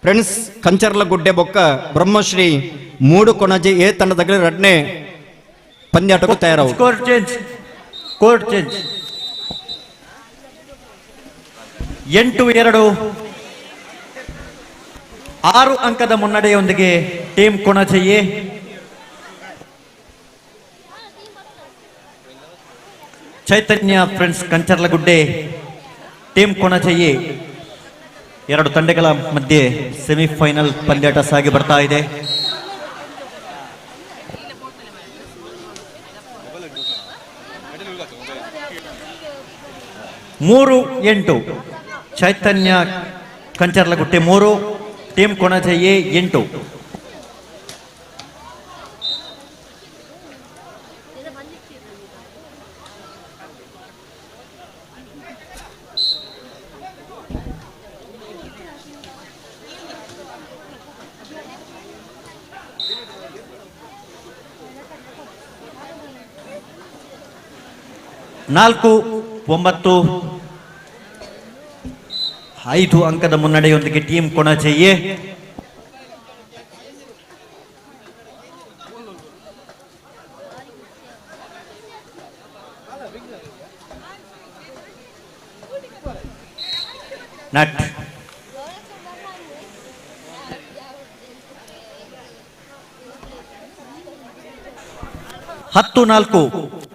ಫ್ರೆಂಡ್ಸ್ ಕಂಚರ್ಲಗುಡ್ಡೆ ಬೊಕ್ಕ ಬ್ರಹ್ಮಶ್ರೀ ಮೂಡುಕೊಣಾಜೆ ಎ ತಂಡದ ಎರಡನೇ ಪಂದ್ಯಾಟಕ್ಕೂ ತಯಾರಾವು. Score change, court change. 8-2 6 ಅಂಕದ ಮುನ್ನಡೆಯೊಂದಿಗೆ ಟೀಮ್ ಕೊಣಾಜೆಯೇ ಚೈತನ್ಯ ಫ್ರೆಂಡ್ಸ್ ಕಂಚರ್ಲಗುಡ್ಡೆ ಟೀಮ್ ಕೊಣಾಜೆಯೇ ಎರಡು ತಂಡಗಳ ಮಧ್ಯೆ ಸೆಮಿಫೈನಲ್ ಪಂದ್ಯಾಟ ಸಾಗಿ ಬರ್ತಾ ಇದೆ. 3-8 ಚೈತನ್ಯ ಕಂಚರ್ಲಗುಟ್ಟೆ 3 ಟೀಮ್ ಕೊಣಾಜೆಯೇ 8. 4-9 5 ಅಂಕದ ಮುನ್ನಡೆಯೊಂದಿಗೆ ಟೀಮ್ ಕೊಣಾಜೆಯೇ ನಟ್ 10-4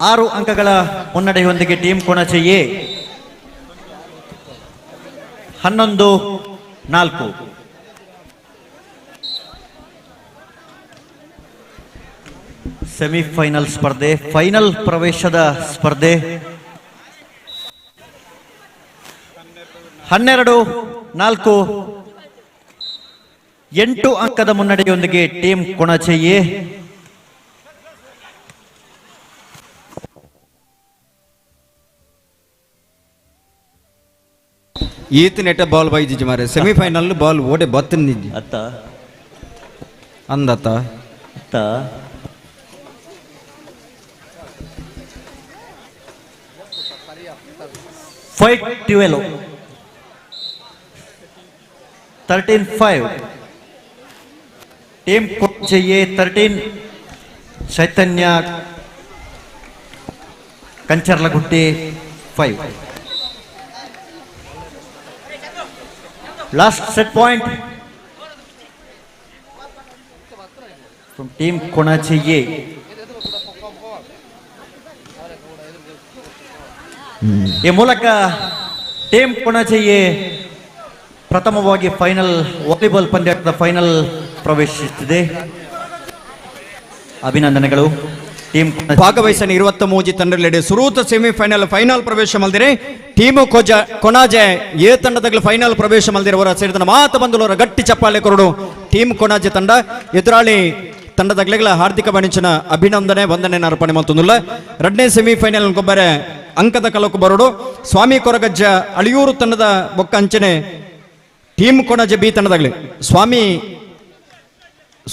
6 ಅಂಕಗಳ ಮುನ್ನಡೆಯೊಂದಿಗೆ ಟೀಮ್ ಕೊಣಾಜೆಯೇ 11-4. ಸೆಮಿಫೈನಲ್ ಸ್ಪರ್ಧೆ, ಫೈನಲ್ ಪ್ರವೇಶದ ಸ್ಪರ್ಧೆ. 12-4 8 ಅಂಕದ ಮುನ್ನಡೆಯೊಂದಿಗೆ ಟೀಮ್ ಕೊಣಾಜೆಯೇ ಈತ ನೆಟ್ಟ ಬಾಲ್ ಬೈದಿಜ್ಜಿ ಮಾರೆ ಸೆಮಿಫೈನಲ್ ಬಾಲ್ ಓಡೆ ಬತ್ತನಿಜ್ಜಿ ಅತ್ತ ಅಂದತ್ತ ಅತ್ತ 5-12 13-5 team ಕೊಣಾಜೆಯೇ 13 Chaitanya ಕಂಚರ್ಲಗುಡ್ಡೆ 5. Last set point. From team Konaje A. ಈ ಮೂಲಕ ಟೀಮ್ ಕೊಣಾಜೆ ಎ ಪ್ರಥಮವಾಗಿ ಫೈನಲ್ ವಾಲಿಬಾಲ್ ಪಂದ್ಯಾಟದ ಫೈನಲ್ ಪ್ರವೇಶಿಸುತ್ತಿದೆ. ಅಭಿನಂದನೆಗಳು ಟೀಮ್. ಭಾಗವಹಿಸನ 23 ತಂಡಗಳೆಡೆ ಸುರೂತ ಸೆಮಿಫೈನಲ್ ಫೈನಲ್ ಪ್ರವೇಶ ಮಲ್ದಿರೆ ಟೀಮು ಕೊಣಾಜೆ ಎ ತಂಡದಗಳು ಫೈನಲ್ ಪ್ರವೇಶ ಮಲ್ದಿರುವವರ ಸೇರಿದ ಮಾತು ಬಂದುಲವರ ಗಟ್ಟಿ ಚಪ್ಪಾಳೆ ಕೊರಡು ಟೀಮ್ ಕೊಣಾಜೆ ತಂಡ ಎದುರಾಳಿ ತಂಡದಗ್ಲೆಗಳ ಹಾರ್ದಿಕ ವಾಣಿಜ್ಯನ ಅಭಿನಂದನೆ ವಂದನೆ ಅರ್ಪಣೆ ಮಲ್ತೊಂದುಲ್ಲ. ಎರಡನೇ ಸೆಮಿಫೈನಲ್ ಗೊಬ್ಬರೆ ಅಂಕದ ಕಲಕು ಬರೋಡು ಸ್ವಾಮಿ ಕೊರಗಜ್ಜ ಅಳಿಯೂರು ತಂಡದ ಬೊಕ್ಕ ಅಂಚನೆ ಟೀಮ್ ಕೊಣಾಜೆ ಬಿ ತಂಡದಾಗಲಿ ಸ್ವಾಮಿ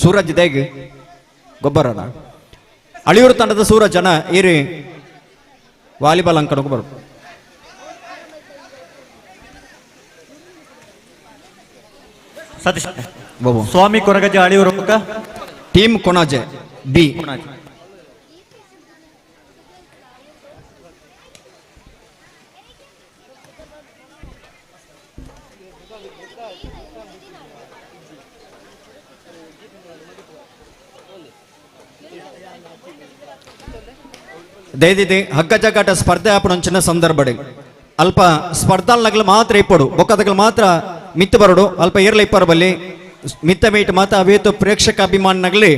ಸೂರಜ್ ದೇಗ್ ಗೊಬ್ಬರನ ಅಳಿಯೂರು ತಂಡದ ಸೂರಜನ ಏರಿ ವಾಲಿಬಾಲ್ ಅಂಕಣ ಬರು. ಸತೀಶ್ ಸ್ವಾಮಿ ಕೊರಗಜ್ಜ ಅಳಿಯೂರು ಟೀಮ್ ಕೊಣಾಜೆ ಬಿ. ದಯದಿದೆ ಹಗ್ಗ ಜಗ್ಗಾಟ ಸ್ಪರ್ಧೆ ಆಪಣಂಚಿನ ಸಂದರ್ಭ ಅಲ್ಪ ಸ್ಪರ್ಧಾಲ್ನಗಲು ಮಾತ್ರ ಇಪ್ಪಡು ಬೊಕ್ಕದಗಲು ಮಾತ್ರ ಮಿತ್ತು ಬರೋಡು ಅಲ್ಪ ಏರ್ಲ ಇಪ್ಪರ ಬಲ್ಲಿ ಮಿತ್ತ ಮೀಟ್ ಮಾತ ಅವೇತು ಪ್ರೇಕ್ಷಕ ಅಭಿಮಾನಗಲಿ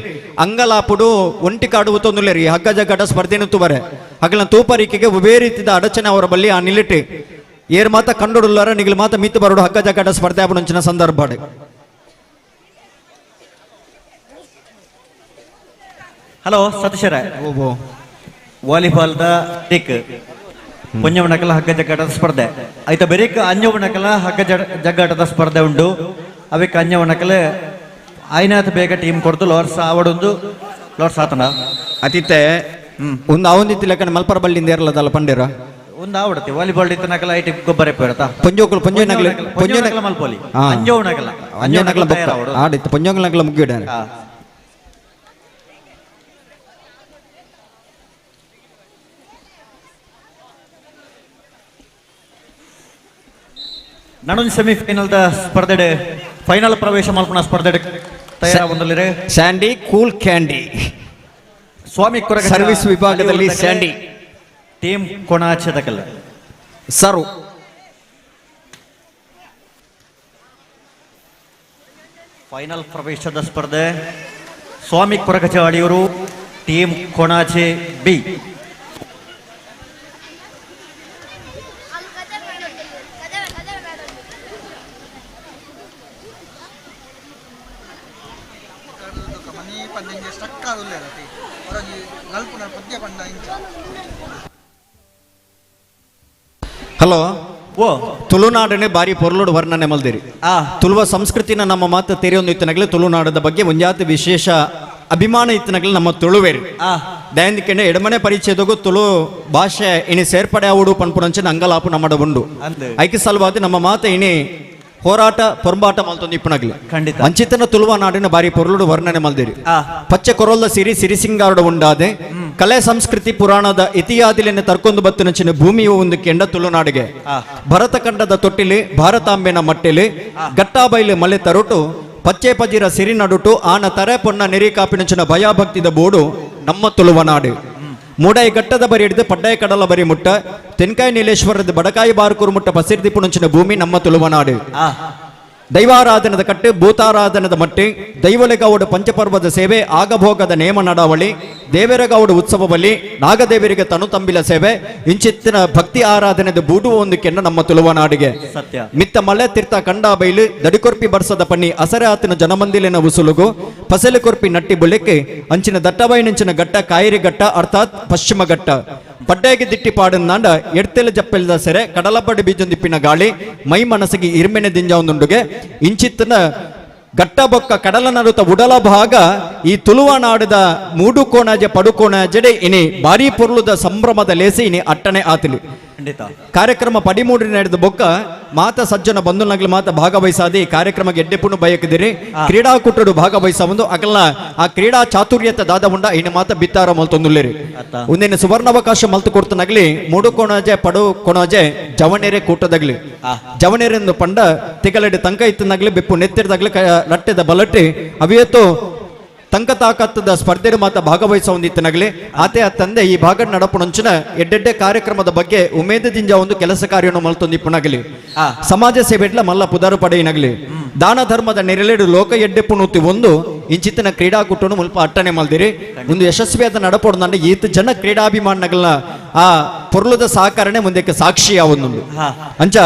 ಅಂಗಲಾಪುಡು ಒಂಟಿ ಕಾಡು ತೊಂದುಲೇರಿ ಹಗ್ಗ ಜಗ್ಗಾಟ ಸ್ಪರ್ಧೆನೂ ತುಬರೆ ಹಗಲ ತೂಪರಿಕೆಗೆ ಒಬ್ಬೇ ರೀತಿಯ ಅಡಚಣೆ ಅವರ ಬಲ್ಲಿ ಆ ನಿಲ್ಲಿಟ್ಟು ಏರ್ ಮಾತ ಕಂಡುಡುಲ್ಲಾರ ನಿಗಲು ಮಾತ ಮಿತ್ತು ಬರೋಡು ಹಗ್ಗ ಜಗ್ಗಾಟ ಸ್ಪರ್ಧೆ ಆಪಣಂಚಿನ ಸಂದರ್ಭ. ಹಲೋ ಸತೀಶರ, ವಾಲಿಬಾಲ್ದ ಟೇಕ್ ಪೊಂಜವನಕಲ ಹಗ್ಗ ಜಗ್ಗಾಟದ ಸ್ಪರ್ಧೆ ಆಯ್ತಾ. ಬೆರಿಕ್ ಅಂಜವನಕಲ ಹಗ್ಗ ಜಗ್ಗಾಟದ ಸ್ಪರ್ಧೆ ಉಂಟು. ಅವಕ್ಕೆ ಅಂಜವನಕಲ ಆಯ್ನಾಥ ಬೇಗ ಟೀಮ್ ಕೊಡ್ತು ಲಾರ್ಸ್ ಆವಡೊಂದು ಲಾರ್ಸ್ ಆತನ ಅತಿತೆ ಒಂದು ಅವನಿತ್ತು ಲೆಕ್ಕನ ಮಲ್ಪರ ಬಳ್ಳಿಯಿಂದ ಇರಲದಲ್ಲ ಪಂಡೇರ ಒಂದು ಆವಡತಿ ವಾಲಿಬಾಲ್ ಇತ್ತನಕಲ IT ಗೊಬ್ಬರ ಪೇರತಾ ಪೊಂಜೋಕುಲು ಪೊಂಜೋನಕಲ ಪೊಂಜೋನಕಲ ಮಲ್ಪೋಲಿ ಅಂಜವನಕಲ ಅಂಜವನಕಲ ಬೊಕ್ಕ ಆಡಿತ್ತು ಪೊಂಜೋನಕಲ ಮುಗಿಡ. ನಡೊಂದು ಸೆಮಿಫೈನಲ್ the ಸ್ಪರ್ಧೆ ಫೈನಲ್ ಪ್ರವೇಶ ಮಲ್ಪನ ಸ್ಪರ್ಧೆ ತಯಾರಾಗೊಂಡಲ್ಲಿರೆ Sandy cool candy Swami Koragajja service ವಿಭಾಗದಲ್ಲಿ ಸ್ಯಾಂಡಿ ಟೀಮ್ ಕೊಣಾಚೆದಕಲ್ ಸರು ಫೈನಲ್ ಪ್ರವೇಶದ ಸ್ಪರ್ಧೆ Swami Koragajja Aliyur team Konaje B. Hello ಓ ತುಳುನಾಡನೆ ಬಾರಿ ಪೊರ್ಲುಡು ವರ್ಣನೆ ಮಲ್ದಿರಿ. ತುಳುವ ಸಂಸ್ಕೃತಿನ ನಮ್ಮ ಮಾತು ತೆರೆಯೊಂದು ಇತ್ತನಗಲಿ ತುಳುನಾಡದ ಬಗ್ಗೆ ಒಂಜಾತಿ ವಿಶೇಷ ಅಭಿಮಾನ ಇತ್ತನಗಲಿ ನಮ್ಮ ತುಳುವೇರಿ ದಯಂದಿಕೆಂಡೆ ಎಡಮನೆ ಪರಿಚಯದಗೂ ತುಳು ಭಾಷೆ ಇನಿ ಸೇರ್ಪಡೆ ಆವುಡು ಪನ್ಪುನಂಚಿನ ಅಂಗಲಾಪು ನಮ್ಮಡ ಉಂಡು. ಐಕೆ ಸಲುವಾದ ನಮ್ಮ ಮಾತು ಇನಿ ಹೋರಾಟ ಪೊರಂಬಾಟ ಮಲ್ತೊಂದು ಇಪ್ಪನಗಲಿ ಖಂಡಿತ ಅಂಚಿತನ ತುಳುವ ನಾಡಿನ ಬಾರಿ ಪೊರ್ಲುಡು ವರ್ಣನೆ ಮಲ್ದಿರಿ. ಪಚ್ಚೆ ಕೊರೊಲ್ಲ ಸಿರಿ ಸಿರಿಸಿಂಗಾರುಡ ಉಂಡಾದೆ ಕಲೆ ಸಂಸ್ಕೃತಿ ಪುರಾಣದ ಇತಿಹಾದಿಲೆನೆ ತರ್ಕೊಂದು ಬತ್ತಿನಂಚಿನ ಭೂಮಿಯು ಒಂದು ಕೆಂಡ ತುಳುನಾಡಿಗೆ ಭರತಖಂಡದ ತೊಟ್ಟಿಲಿ ಭಾರತಾಂಬೆನ ಮಟ್ಟಿಲಿ ಗಟ್ಟಾಬೈಲು ಮಲೆ ತರುಟು ಪಚ್ಚೆ ಪಜಿರ ಸಿರಿ ನಡುಟು ಆನ ತರೆ ಪೊನ್ನ ನೆರಿ ಕಾಪಿನಂಚಿನ ಭಯಭಕ್ತಿದ ಬೋಡು ನಮ್ಮ ತುಳುವನಾಡು. ಮೂಡಾಯಿ ಘಟ್ಟದ ಬರಿ ಹಿಡಿದು ಪಡ್ಡಾಯ ಕಡಲ ಬರಿ ಮುಟ್ಟ ತೆನ್ಕಾಯಿ ನೀಲೇಶ್ವರದ ಬಡಕಾಯಿ ಬಾರ್ಕೂರು ಮುಟ್ಟ ಪಸಿರ್ದಿಪ್ಪುನಂಚಿನ ಭೂಮಿ ನಮ್ಮ ತುಳುವನಾಡು. ದೈವಾರಾಧನದ ಕಟ್ಟು ಭೂತಾರಾಧನದ ಮಟ್ಟಿ ದೈವಲೆಗೌಡ ಪಂಚಪರ್ವದ ಸೇವೆ ಆಗಭೋಗದ ನೇಮ ನಡಾವಳಿ ದೇವರಗೌಡ ಉತ್ಸವ ಬಲಿ ನಾಗದೇವರಿಗೆ ತನು ತಂಬಿಲ ಸೇವೆ ಇಂಚಿತ್ತಿನ ಭಕ್ತಿ ಆರಾಧನೆದ ಬೂಡುವ ಒಂದು ಕೆನ್ನ ನಮ್ಮ ತುಳುವನಾಡಿಗೆ. ಸತ್ಯ ಮಿತ್ತ ಮಲೆ ತೀರ್ಥ ಕಂಡ ಬೈಲು ದಡಿಕೊರ್ಪಿ ಬರ್ಸದ ಪನ್ನಿ ಅಸರೆ ಆತನ ಜನಮಂದಿಲಿನ ಉಸುಲುಗು ಪಸಲು ಕೊರ್ಪಿ ನಟ್ಟಿ ಬುಲೆಕ್ಕೆ ಅಂಚಿನ ದಟ್ಟಬೈನಂಚಿನ ಘಟ್ಟ ಕಾಯಿರಿ ಘಟ್ಟ ಅರ್ಥಾತ್ ಪಶ್ಚಿಮ ಘಟ್ಟ ಪಡ್ಡಾಗಿ ದಿಟ್ಟಿ ಪಾಡನ್ನಾಂಡ ಎಡ್ತೆಲ ಜಪ್ಪೆಲ್ದ ಸೆರೆ ಕಡಲಪಡಿ ಬೀಜೊಂದಿಪ್ಪಿನ ಗಾಳಿ ಮೈ ಮನಸ್ಸಿಗೆ ಇರ್ಮೆನೆ ದಿಂಜಾವೊಂದುಂಡುಗೆ ಇಂಚಿತ್ತನ ಘಟ್ಟ ಬೊಕ್ಕ ಕಡಲ ನಡುತ್ತ ಉಡಲ ಭಾಗ ಈ ತುಳುವ ನಾಡದ ಮೂಡುಕೋಣಾಜೆ ಪಡುಕೋಣಾಜೆಡೆ ಇನಿ ಭಾರಿ ಪೊರ್ಲುದ ಸಂಭ್ರಮದ ಲೇಸಿ ಇನಿ ಅಟ್ಟನೆ ಆತಿಲಿ. ಕಾರ್ಯಕ್ರಮ ಪಡಿಮೂಡಿ ನಡೆದ ಬೊಕ್ಕ ಮಾತ ಸಜ್ಜನ ಬಂಧುನಗಲು ಮಾತ ಭಾಗವಹಿಸಾದಿ ಕಾರ್ಯಕ್ರಮಕ್ಕೆ ಎಡ್ಡೆಪುಣು ಬಯಕಿದಿರಿ ಕ್ರೀಡಾಕೂಟಡು ಭಾಗವಹಿಸ ಒಂದು ಅಗಲ ಆ ಕ್ರೀಡಾ ಚಾತುರ್ಯತೆ ದಾದ ಉಂಡ ಇನ್ನು ಮಾತ ಬಿತ್ತಾರ ಮಲ್ತೊಂದುಲ್ಲೇರಿ ಒಂದಿನ ಸುವರ್ಣಾವಕಾಶ ಮಲ್ತು ಕೊಡ್ತನಗಲಿ ಮೂಡು ಕೊಣಾಜೆ ಪಡು ಕೊಣಾಜೆ ಜವನೆರೆ ಕೂಟದಗ್ಲಿ ಜವನೆರೆಂದು ಪಂಡ ತಿಗಲಡಿ ತಂಕ ಇತ್ತನಗಲಿ ಬೆಪ್ಪು ನೆತ್ತಿರದಾಗ್ಲಿ ರಟ್ಟೆದ ಬಲಟ್ಟಿ ಅವಿಯತ್ತು ತಂಕ ತಾಕತ್ತದ ಸ್ಪರ್ಧೆ ಮಾತ ಭಾಗವಹಿಸೊಂದಿತ್ತನಗಲಿ ಆತೆ ತಂದೆ ಈ ಭಾಗ ನಡಪುಣಂಚಿನ ಎಡ್ಡೆಡ್ಡೆ ಕಾರ್ಯಕ್ರಮದ ಬಗ್ಗೆ ಉಮೇದದಿಂದ ಒಂದು ಕೆಲಸ ಕಾರ್ಯವನ್ನು ಮಲ್ತೊಂದಿಪ್ಪುನಗಲಿ ಸಮಾಜ ಸೇವೆಟ್ಲ ಮಲ್ಲ ಪುದಾರು ಪಡೆಯಿನಗಲಿ ದಾನ ಧರ್ಮದ ನೆರಳೆಡು ಲೋಕ ಎಡ್ಡೆ ಪುಣುತಿ ಒಂದು ಇಂಚಿತ್ತಿನ ಕ್ರೀಡಾಕೂಟನು ಮುಲ್ಪ ಅಟ್ಟನೆ ಮಲ್ದಿರಿ ಒಂದು ಯಶಸ್ವಿಯಾದ ನಡಪೊಡು ಈತ ಜನ ಕ್ರೀಡಾಭಿಮಾನಗಳನ್ನ ಆ ಪೊರ್ಲುದ ಸಹಕಾರನೆ ಮುಂದಕ್ಕೆ ಸಾಕ್ಷಿ ಯಾವೊಂದು ಅಂಚ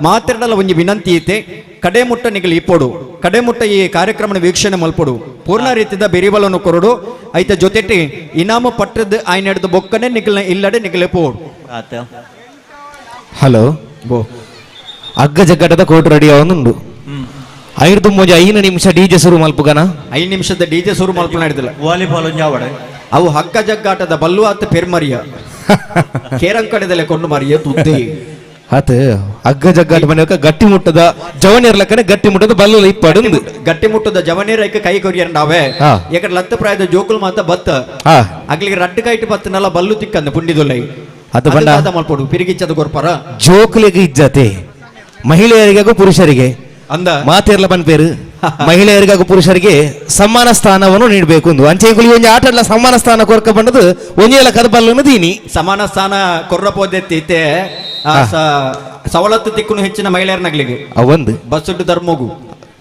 ಮಾತಿರಡಲ ಒಂಜಿ ವಿನಂತಿ ಐತೆ ಕಡೆಮುಟ್ಟ ನಿಗಲಿ ಇಪ್ಪೊಡು ಕಡೆಮುಟ್ಟ ಈ ಕಾರ್ಯಕ್ರಮನ ವೀಕ್ಷಣೆ ಮಲ್ಪೊಡು ಪೂರ್ಣ ರೀತಿಯ ಬೆರಿಬಲನ್ನು ಕೊರಡು ಐತ ಜೊತೆಟಿ ಇನಾಮ ಪಟ್ಟದ ಆಯ್ನೆಡ್ದು ಬೊಕ್ಕನೆ ನಿಗಲ ಇಲ್ಲಡೆ ನಿಗಲೆ ಪೋಡು. ಹಲೋ ಬೋ ಅಗ್ಗ ಜಗ್ಗಟದ ಕೋರ್ಟ್ ರೆಡಿ ಅವನುಂಡು ಐದು ಮುಂಜೆ 5 ನಿಮಿಷ ಡಿಜೆ ಶುರು ಮಲ್ಪುಗನ 5 ನಿಮಿಷದ ಡಿಜೆ ಶುರು ಮಲ್ಪು ನಡೆದಿಲ್ಲ ವಾಲಿಬಾಲ್ ಒಂಜಾವಡೆ ಅವು ಹಗ್ಗ ಜಗ್ಗಾಟದ ಬಲ್ಲು ಆತ ಪೆರ್ಮರಿಯ ಕೇರಂಕಡೆದಲ್ಲೇ ಕೊಂಡು ಮರಿಯ ತುದ್ದಿ ಆತ ಹಗ್ಗ ಜಗ್ಗಾಟ ಮನೆ ಗಟ್ಟಿ ಮುಟ್ಟದ ಜವನಿರ್ಲಕ್ಕನೆ ಗಟ್ಟಿ ಮುಟ್ಟದ ಬಲ್ಲು ಇಪ್ಪಡು ಗಟ್ಟಿ ಮುಟ್ಟದ ಜವನಿರಕ್ಕೆ ಕೈ ಕೊರಿಯರ್ ನಾವೇ ಯಾಕಂದ್ರೆ ಲತ್ತ ಪ್ರಾಯದ ಜೋಕುಲ್ ಮಾತ ಬತ್ತ ಅಗ್ಲಿಗೆ ರಡ್ಡು ಕೈಟ್ ಬತ್ತನಲ್ಲ ಬಲ್ಲು ತಿಕ್ಕಂದ ಪುಂಡಿದೊಲ್ಲೈ ಅದು ಬಂಡ ಮಲ್ಪೊಡು ಪಿರಿಗಿಚ್ಚದ ಗೊರ್ಪರ ಜೋಕುಲಿಗೆ ಇಜ್ಜತೆ ಮಹಿಳೆಯರಿಗೂ ಪುರುಷರಿಗೆ ಅಂದ ಮಾತಿರ್ಲ ಪನ್ಪೇರು ಮಹಿಳೆಯರಿಗೂ ಪುರುಷರಿಗೆ ಸಮಾನ ಸ್ಥಾನವನ್ನು ನೀಡಬೇಕು ಒಂದು ಅಂಚೆ ಒಂದು ಆಟ ಸಮಾನ ಸ್ಥಾನ ಕೊರ್ಕ ಬಂದದ್ದು ಒಂಜೇಲ ಕದ ಬಲ್ಲನ್ನು ದೀನಿ ಸಮಾನ ಸ್ಥಾನ ಕೊರ್ರ ಪೋದೆತ್ತೈತೆ ಸವಲತ್ತು ತಿಕ್ಕುನು ಹೆಚ್ಚಿನ ಮಹಿಳೆಯರನಗ್ಲಿಗೆ ಒಂದು ಬಸ್ ಇಟ್ಟು ಧರ್ಮಗು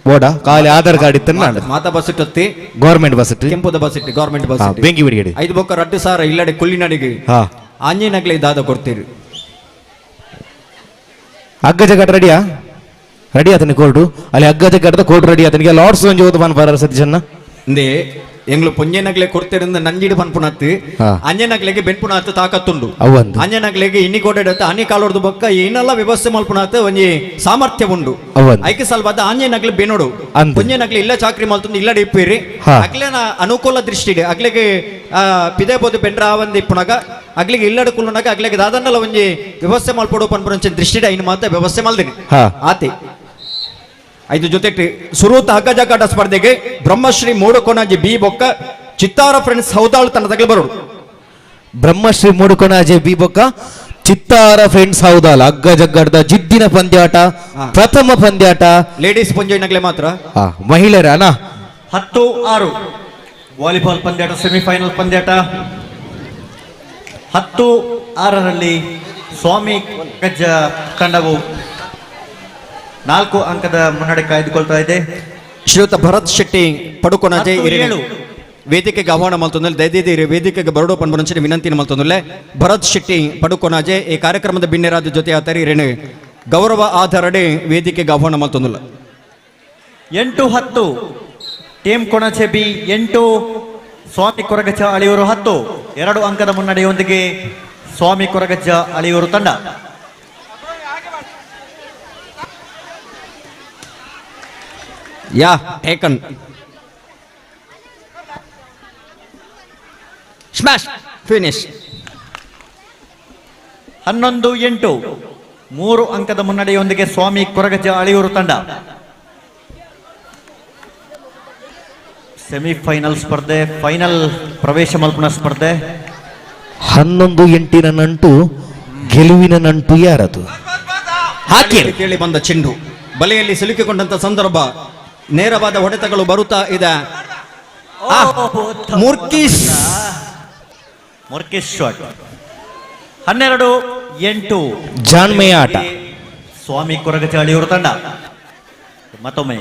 ಬೋಡ ಖಾಲಿ ಆಧಾರ್ ಕಾರ್ಡ್ ಇತ್ತ ಮಾತಾ ಬಸ್ ಇಟ್ಟತ್ತಿ ಗೌರ್ಮೆಂಟ್ ಬಸ್ ಇಟ್ಟು ಕೆಂಪುದ ಬಸ್ ಇಟ್ಟು ಗೌರ್ಮೆಂಟ್ ಬಸ್ ಬೆಂಕಿ ಬಿಡಿಗಡೆ 5 ಬೊಕ್ಕ 2,000 ಇಲ್ಲಡೆ ಕುಲ್ಲಿನಡಿಗೆ ಆಂಜನಗ್ಲಿ ದಾದ ಕೊಡ್ತೀರಿ. ಹಗ್ಗ ಜಗ್ಗಾಟ ರೆಡಿಯಾ ರೆಡಿ ಆತನಿ ಕೋರ್ಟು ಅಲ್ಲಿ ಹಗ್ಗ ಜಗ್ಗಾಟದ ಕೋರ್ಟ್ ರೆಡಿ ಆತನಿಗೆ ಲಾರ್ಡ್ಸ್ ಒಂಜಿ ಓದು ಪನ್ಪಾರ ಸತೀಶನ್ನ ಇಂದೇ ಎಂಗ್ಲು ಪೊಂಜೆನಗ್ಲೆ ಕೊಡ್ತೀರಿಂದ ನಂಜಿಡು ಪನ್ಪುನತ್ತು ಅಂಜನಗ್ಲೆಗೆ ಬೆನ್ಪುನಾತ್ ತಾಕತ್ತುಂಡು ಅಂಜನಗ್ಲೆಗೆ ಇನ್ನಿ ಕೋಟೆಡತ್ತ ಅನಿ ಕಾಲೋರ್ದು ಬೊಕ್ಕ ಇನ್ನೆಲ್ಲ ವ್ಯವಸ್ಥೆ ಮಲ್ಪುನಾತ್ ಒಂಜಿ ಸಾಮರ್ಥ್ಯ ಉಂಡು ಐಕೆ ಸಲ್ವಾದ ಆಂಜನಗ್ಲೆ ಬೆನೋಡು ಪೊಂಜೆನಗ್ಲೆ ಇಲ್ಲ ಚಾಕ್ರಿ ಮಲ್ತುಂಡು ಇಲ್ಲ ಇಪ್ಪಿರಿ ಅಗ್ಲೆನ ಅನುಕೂಲ ದೃಷ್ಟಿಡೆ ಅಗ್ಲೆಗೆ ಪಿದೆ ಬೋದು ಬೆಂಡ್ರ ಆವಂದಿ ಇಪ್ಪುನಾಗ ಅಗ್ಲಿಗೆ ಇಲ್ಲಡ ಕುಲ್ಲುನಾಗ ಅಗ್ಲೆಗೆ ದಾದನ್ನಲ ಒಂಜಿ ವ್ಯವಸ್ಥೆ ಮಲ್ಪೊಡು ಪನ್ಪುನಂಚಿನ ದೃಷ್ಟಿಡೆ ಐನು ಮಾತ ವ್ಯವಸ್ಥೆ ಮಲ್ದಿನಿ ಆತೆ ಐದು ಜೊತೆ ಸುರೂತ ಹಗ್ಗ ಜಗ್ಗಾಟ ಸ್ಪರ್ಧೆಗೆ ಬ್ರಹ್ಮಶ್ರೀ ಮೂಡುಕೊಣಾಜಿ ಬಿ ಬೊಕ್ಕ ಚಿತ್ತಾರ ಫ್ರೆಂಡ್ಸ್ ಹೌದಾಳು ತಂಡದಾಗಲಿ ಬರೋಡು. ಬ್ರಹ್ಮಶ್ರೀ ಮೂಡುಕೊಣಾಜಿ ಬಿ ಬೊಕ್ಕ ಚಿತ್ತಾರ ಫ್ರೆಂಡ್ಸ್ ಹೌದಾಲ್ ಹಗ್ಗ ಜಗ್ಗಾಟದ ಜಿದ್ದಿನ ಪಂದ್ಯಾಟ ಪ್ರಥಮ ಪಂದ್ಯಾಟ ಲೇಡೀಸ್ ಪಂದ್ಯನಗಲೇ ಮಾತ್ರ ಮಹಿಳೆಯರ ಅಣ್ಣ 10-6 ವಾಲಿಬಾಲ್ ಪಂದ್ಯಾಟ ಸೆಮಿಫೈನಲ್ ಪಂದ್ಯಾಟ 10-6ರಲ್ಲಿ ಸ್ವಾಮಿ ಗಜ್ಜ ತಂಡವು 4 ಅಂಕದ ಮುನ್ನಡೆ ಕಾಯ್ದುಕೊಳ್ತಾ ಇದೆ. ಶ್ರೀಯುತ ಭರತ್ ಶೆಟ್ಟಿ ಪಡುಕೊಣಾಜೆ ವೇದಿಕೆಗೆ ಆಹ್ವಾನ ಮಲ್ತೊಂದುಲ್ಲೆ ದಯದೀರಿ ವೇದಿಕೆಗೆ ಬರಡೋ ಪನ್ಪುನಂಚಿನ ವಿನಂತಿನ ಮಲ್ತೊಂದುಲ್ಲೆ ಭರತ್ ಶೆಟ್ಟಿ ಪಡುಕೊಣಾಜೆ ಈ ಕಾರ್ಯಕ್ರಮದ ಬಿನ್ನೆರಾದ ಜೊತೆ ಆತರಿ ಇರೇನು ಗೌರವ ಆಧಾರಡೆ ವೇದಿಕೆಗೆ ಆಹ್ವಾನ ಮಲ್ತೊಂದುಲ್ಲ. 8-10 ಟೀಮ್ ಕೊಣಾಜೆ ಬಿ 8 ಸ್ವಾಮಿ ಕೊರಗಜ್ಜ ಅಳಿಯೂರು 10 2 ಅಂಕದ ಮುನ್ನಡೆಯೊಂದಿಗೆ ಸ್ವಾಮಿ ಕೊರಗಜ್ಜ ಅಳಿಯೂರು ತಂಡ. ಯಾ ಟೇಕನ್ ಸ್ಮ್ಯಾಶ್ ಫಿನಿಶ್ 11-8 3 ಅಂಕದ ಮುನ್ನಡೆಯೊಂದಿಗೆ ಸ್ವಾಮಿ ಕೊರಗಜ್ಜ ಅಳಿಯೂರು ತಂಡ. ಸೆಮಿಫೈನಲ್ ಸ್ಪರ್ಧೆ ಫೈನಲ್ ಪ್ರವೇಶ ಮಲ್ಪುನ ಸ್ಪರ್ಧೆ 11-8 ನಂಟು ಗೆಲುವಿನ ನಂಟು ಯಾರದು ಹಾಕಿ ಕೇಳಿ ಬಂದ ಚೆಂಡು ಬಲೆಯಲ್ಲಿ ಸಿಲುಕಿಕೊಂಡಂತ ಸಂದರ್ಭ ನೇರವಾದ ಹೊಡೆತಗಳು ಬರುತ್ತಾ ಇದೆ. ಮುರ್ಕಿಸ್ ಶಾಟ್ 12-8 ಜಾಣ್ಮೆಯ ಆಟ ಸ್ವಾಮಿ ಕೊರಗಜ್ಜ ಅಳಿಯೂರು ತಂಡ ಮತ್ತೊಮ್ಮೆ.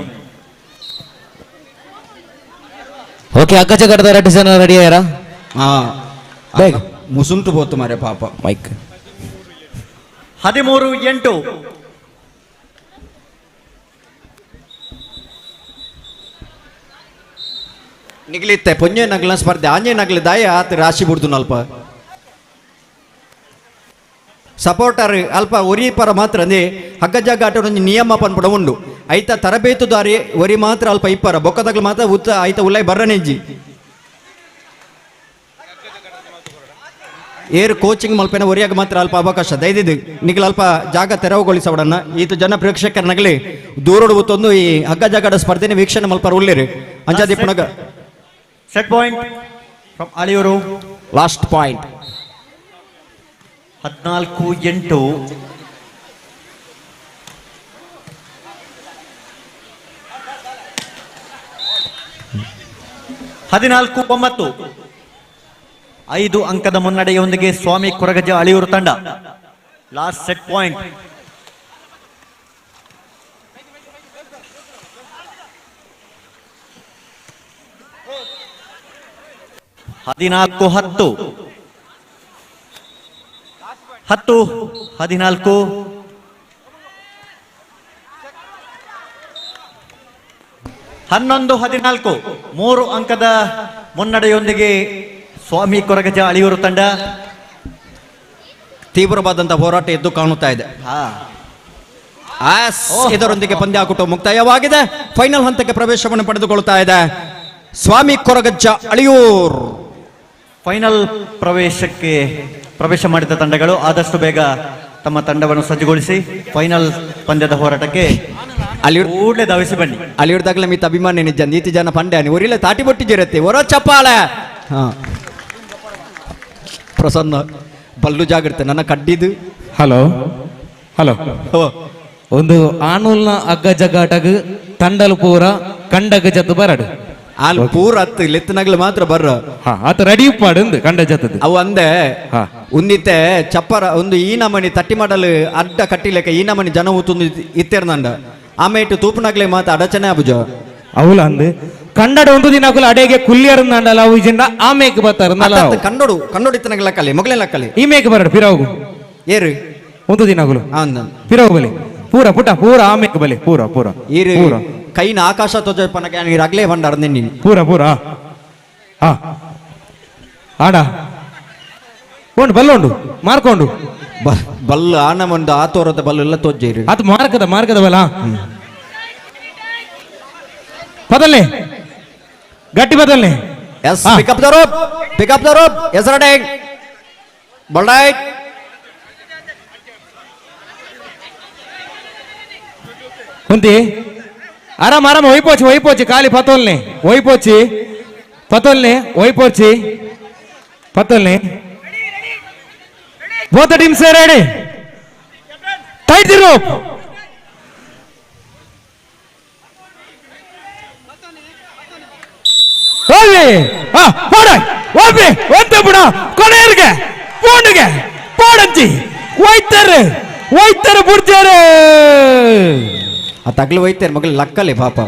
ಓಕೆ ಹಗ್ಗ ಜಗ್ಗಾಟದ 2 ಜನ ರೆಡಿ ಆಯ್ರಾ? ಮುಸುಂಟು ಬೋತು ಮಾರೆ ಪಾಪ ಮೈಕ್. 13-8 ನಿಗಲಿತ್ತೆ ಪೊಂಜೆ ನಗಲ ಸ್ಪರ್ಧೆ ಆಂಜೆ ನಗಲಿ ದಾಯ ಆತ ರಾಶಿ ಬಿಡ್ದು ಅಲ್ಪ ಸಪೋರ್ಟರ್ ಅಲ್ಪ ಒರಿ ಪರ ಮಾತ್ರ ಅಂದೆ ಹಗ್ಗ ಜಗ್ಗಾಟ ಒಂಜಿ ನಿಯಮ ಪನ್ಪುಡ ಉಂಡು ಐತ ತರಬೇತುದಾರಿ ಒರಿ ಮಾತ್ರ ಅಲ್ಪ ಇಪ್ಪರ ಬೊಕ್ಕದಾಗಲು ಮಾತ್ರ ಉತ್ತ ಐತ ಉಲ್ಲೈ ಬರ್ರನೆಜ್ಜಿ ಏರು ಕೋಚಿಂಗ್ ಮಲ್ಪೆನ ಒರಿಯಾಗ ಮಾತ್ರ ಅಲ್ಪ ಅವಕಾಶ ದಯದಿದ್ದು ನಿಗಲ ಅಲ್ಪ ಜಾಗ ತೆರವುಗೊಳಿಸೋಡನ್ನ ಈತ ಜನ ಪ್ರೇಕ್ಷಕರನಗಲಿ ದೂರೋಡು ಉತ್ತೊಂದು ಈ ಹಗ್ಗ ಜಗ್ಗಾಟ ಸ್ಪರ್ಧೆನ ವೀಕ್ಷಣೆ ಮಲ್ಪರ ಉಳ್ಳೇರಿ ಅಂಜಾದಿಪ್ಪನಗ. Set point from Aliyur last point 14-8. 14-9. 5 ಅಂಕದ ಮುನ್ನಡೆಯೊಂದಿಗೆ ಸ್ವಾಮಿ ಕೊರಗಜ್ಜ ಅಳಿಯೂರು ತಂಡ. Last set point. 14-10. 10-14. 11-14. 3 ಅಂಕದ ಮುನ್ನಡೆಯೊಂದಿಗೆ ಸ್ವಾಮಿ ಕೊರಗಜ್ಜ ಅಳಿಯೂರು ತಂಡ. ತೀವ್ರವಾದಂತಹ ಹೋರಾಟ ಎದ್ದು ಕಾಣುತ್ತಾ ಇದೆ. ಇದರೊಂದಿಗೆ ಪಂದ್ಯಾಕೂಟ ಮುಕ್ತಾಯವಾಗಿದೆ. ಫೈನಲ್ ಹಂತಕ್ಕೆ ಪ್ರವೇಶವನ್ನು ಪಡೆದುಕೊಳ್ಳುತ್ತಾ ಇದೆ ಸ್ವಾಮಿ ಕೊರಗಜ್ಜ ಅಳಿಯೂರ್. ಫೈನಲ್ ಪ್ರವೇಶ ಮಾಡಿದ ತಂಡಗಳು ಆದಷ್ಟು ಬೇಗ ತಮ್ಮ ತಂಡವನ್ನು ಸಜ್ಜುಗೊಳಿಸಿ ಫೈನಲ್ ಪಂದ್ಯದ ಹೋರಾಟಕ್ಕೆ ಕೂಡಲೇ ಧಾವಿಸಿ ಬನ್ನಿ. ಅಲ್ಲಿರ್ದಾಗಲೇ ಮಿತ್ ಅಭಿಮಾನಿ ನಿಜ ನೀತಿ ಜನ ಪಂಡ್ಯಾನಿ ಒರಿಲ್ಲ ತಾಟಿ ಬೊಟ್ಟಿಜಿರತ್ತೆ ಒರ ಚಪ್ಪಾಳೆ. ಪ್ರಸನ್ನ ಬಲ್ಲು ಜಾಗಿರುತ್ತೆ ನನ್ನ ಕಡ್ಡಿದು. ಹಲೋ ಹಲೋ, ಒಂದು ಆನೂಲ್ನ ಅಗ್ಗ ಜಗ್ಗಾಟಗ ತಂಡಲು ಪೂರ ಕಂಡಗ ಜತ್ತು ಬರಡು ಅಲ್ಲಿ ಪೂರ ಹತ್ತು ಲೆತ್ತನಗ್ಲು ಮಾತ್ರ ಬರ್ರ. ಆತ ರೆಡಿ ಉಪ್ಪಾಡು ಕಂಡ ಜತ್ತದ ಅವು ಅಂದೆ ಉಂದಿತ್ತೆ ಚಪ್ಪರ ಒಂದು ಈ ನಮನಿ ತಟ್ಟಿ ಮಾಡಲು ಅಡ್ಡ ಕಟ್ಟಿಲೆಕ್ಕ ಈ ನಮನಿ ಜನ ಊತೊಂದು ಇತ್ತೆರ್ನಂಡ ಆಮೇಟು ತೂಪುನಗ್ಲೆ ಮಾತ್ರ ಅಡಚನೆ ಅಬುಜ ಅವಲ ಅಂದು ಕಂಡಡ ಒಂದು ದಿನ ಅಡೆಗೆ ಕುಲ್ಲಿಯರಂದಾಂಡಲ ಅವು ಇಜಿಂಡ ಆಮೇಕ್ ಬರ್ತಾರ ಕಂಡೋಡು ಕಂಡೋಡು ಇತ್ತನಗ್ಲ ಲಕ್ಕಲಿ ಮೊಗಲೇ ಲಕ್ಕಲಿ ಈ ಮೇಕ್ ಬರಡು ಫಿರಾವು ಏರು ಒಂದು ದಿನಗಳು ಫಿರಾವು ಬಲಿ ಪೂರ ಪುಟ ಪೂರ ಆಮೇಕ್ ಬಲಿ ಪೂರ ಪೂರ ಈರು ಕೈನ ಆಕಾಶ ತೋಜಪನಗೆ ನೀರು ಅಗ್ಲೇ ಬಂಡಾರ ನಿನ್ನ ಪೂರ ಪೂರ ಹಾ ಆಡ ಉಂಡು ಬಲ್ಲುಂಡು ಮಾರ್ಕೊಂಡು ಬಲ್ಲ ಆನ ಒಂದು ಆತೋರದ ಬಲ್ಲೆಲ್ಲ ತೋಜ್ಜೇರಿ ಅದು ಮಾರ್ಕದ ಮಾರ್ಕದ ಬಲ್ಲ ಬದಲ್ನೆ ಗಟ್ಟಿ ಬದಲ್ನೆ. Yes, pick up the rope, pick up the rope. Yes ready ಬಲ್ಡೈಟ್. Kunti ಆರಾಮ್ ಆರಾಮ್ ಒಯ್ಪೋಚಿ ಒಯ್ಪೋಚಿ ಖಾಲಿ ಪತೋಲ್ನೆ ಒಯ್ಪೋಚಿ ಪತೋಲ್ನೆ ಒಯ್ಪೋಚಿ ಪತೋಲ್ನೆ. Both teams are ready. Tight the rope. ಓವಿ ಆ போಡ ಓವಿ ಒಂದೇ ಬುಡ ಕೊನೆಯರ್ಗೆ ಪೋಂಡಿಗೆ ಪೋಡಂಚಿ ಒಯ್ತಾರೆ ಒಯ್ತಾರೆ ಬುಡ್ಜಾರೆ. ಆ ತಗ್ಲು ಒಯ್ತಾರೆ ಮಗಲು ಲಕ್ಕಲೆ ಪಾಪ.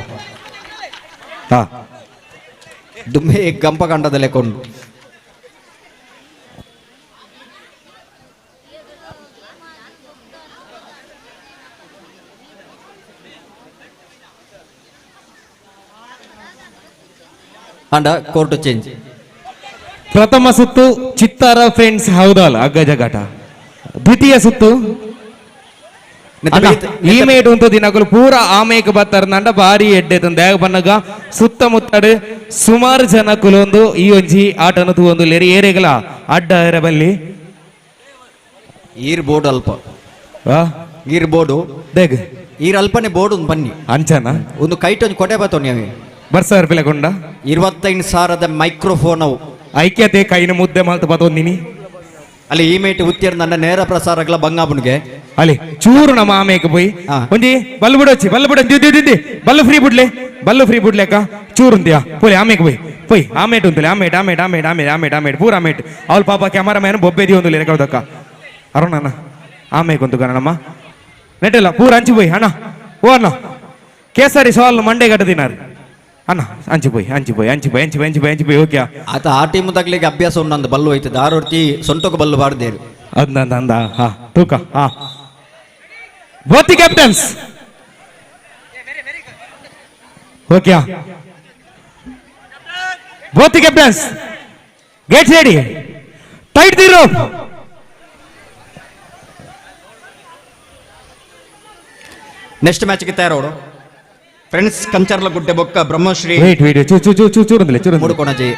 ದುಮ್ಮೆ ಗಂಪ ಕಂಡದಲ್ಲೇ ಕೊಂಡು ಅಂಡ ಕೋರ್ಟ್ ಚೇಂಜ್. ಪ್ರಥಮ ಸುತ್ತು ಚಿತ್ತಾರ ಫ್ರೆಂಡ್ಸ್ ಹೌದಲ್ಲ ಅಗ್ಗ ಜಗಾಟ. ದ್ವಿತೀಯ ಸುತ್ತು ಈ ಮೇಡ್ ಉಂಟು ದಿನಗಳು ಪೂರ ಆಮೇಕ ಬತ್ತಾರ ನಂಡ ಭಾರಿ ಎಡ್ಡೆ ತಂದೆ ಬನ್ನಗ ಸುತ್ತಮುತ್ತಡು ಸುಮಾರು ಜನ ಕುಲೊಂದು ಈ ಒಂಜಿ ಆಟನ ತೂವೊಂದು ಲೇರಿ ಏರೆಗಲ ಅಡ್ಡ ಬಲ್ಲಿ ಈರ್ ಬೋರ್ಡ್ ಅಲ್ಪ ಈರ್ ಬೋರ್ಡು ದೇಗ್ ಈರ್ ಅಲ್ಪನೆ ಬೋರ್ಡ್ ಒಂದು ಬನ್ನಿ ಅಂಚನ ಒಂದು ಕೈಟ್ ಒಂದು ಕೊಟೆ ಬತ್ತೋ ನೀವು ಬರ್ಸಾರ್ ಪಿಲಕೊಂಡ 25,000 ಮೈಕ್ರೋಫೋನ್ ಅವು ಐಕ್ಯತೆ ಕೈನ ಮುದ್ದೆ ಮಾಲ್ತ ಬತ್ತೊಂದಿನಿ ಅಲ್ಲಿ ಈ ಮೇಟ್ ಉತ್ತಿಯರ್ ನನ್ನ ನೇರ ಪ್ರಸಾರಗಳ ಬಂಗಾಬುನ್ಗೆ ಅಲ್ಲಿ ಚೂರು ನಮ್ಮ ಆಮೇಕ ಪೋಯಿ ಒಂಜಿ ಬಲ್ಲು ಬಿಡೋಚಿ ಬಲ್ಲು ಬಿಡ ದಿದ್ದಿ ಬಲ್ಲು ಫ್ರೀ ಬಿಡ್ಲೆ ಬಲ್ಲು ಫ್ರೀ ಬಿಡ್ಲೆಕ್ಕ ಚೂರು ಉಂತಿಯಾ ಪೋಲಿ ಆಮೇಕ ಪೋಯಿ ಪೋಯ್ ಆಮೇಟ್ ಉಂತಲೆ ಆಮೇಟ್ ಆಮೇಟ್ ಆಮೇಟ್ ಆಮೇಟ್ ಆಮೇಟ್ ಆಮೇಟ್ ಪೂರ ಆಮೇಟ್ ಅವಳು ಪಾಪ ಕ್ಯಾಮರಾ ಮ್ಯಾನ್ ಬೊಬ್ಬೆ the ಒಂದು ಲೆಕ್ಕದಕ್ಕ ಅರುಣ ಅಣ್ಣ ಆಮೇಕ ಉಂತು ಕಣಮ್ಮ ನೆಟ್ಟಲ್ಲ ಪೂರ ಅಂಚಿ ಪೋಯ್ ಅಣ್ಣ ಓ ಅಣ್ಣ ಕೇಸರಿ ಸವಾಲ್ ಮಂಡೆ ಕಟ್ಟದಿನಾರು ಅಣ್ಣ ಅಂಚಿ ಪೋಯ್ ಅಂಚಿ ಪೋಯ್ ಅಂಚಿ ಪೋಯ್ ಅಂಚಿ ಅಂಚಿ ಅಂಚಿ ಪೋಯ್ ಓಕೆ ಆತ ಆ ಟೀಮ್ ತಗ್ಲಿಕ್ಕೆ ಅಭ್ಯಾಸ ಉಂಡು ಬಲ್ಲು ಹೋಯ್ತದೆ ಆರೋರ್ತಿ ಸೊಂಟಕ್ಕೆ ಬಲ್ಲು ಬಾರ್ದೇರು ಅಂದ ಅಂದ ಅಂದ ಹಾ ತೂಕ ಹಾ both the captains okay both the captains get ready tight the rope. Next match ಗೆ ತಯಾರೋಡು ಫ್ರೆಂಡ್ಸ್ ಕಂಚರ್ಲ ಗುಡ್ಡೆ ಬೊಕ್ಕ ಬ್ರಹ್ಮಶ್ರೀ ವೇಟ್ ವೇಟ್ ಚೂ ಚೂ ಚೂ ಚೂ ಚೂರಂದಿಲ್ಲ ಚೂರಂದಿಲ್ಲ ಮೂಡುಕೊಣಜಿ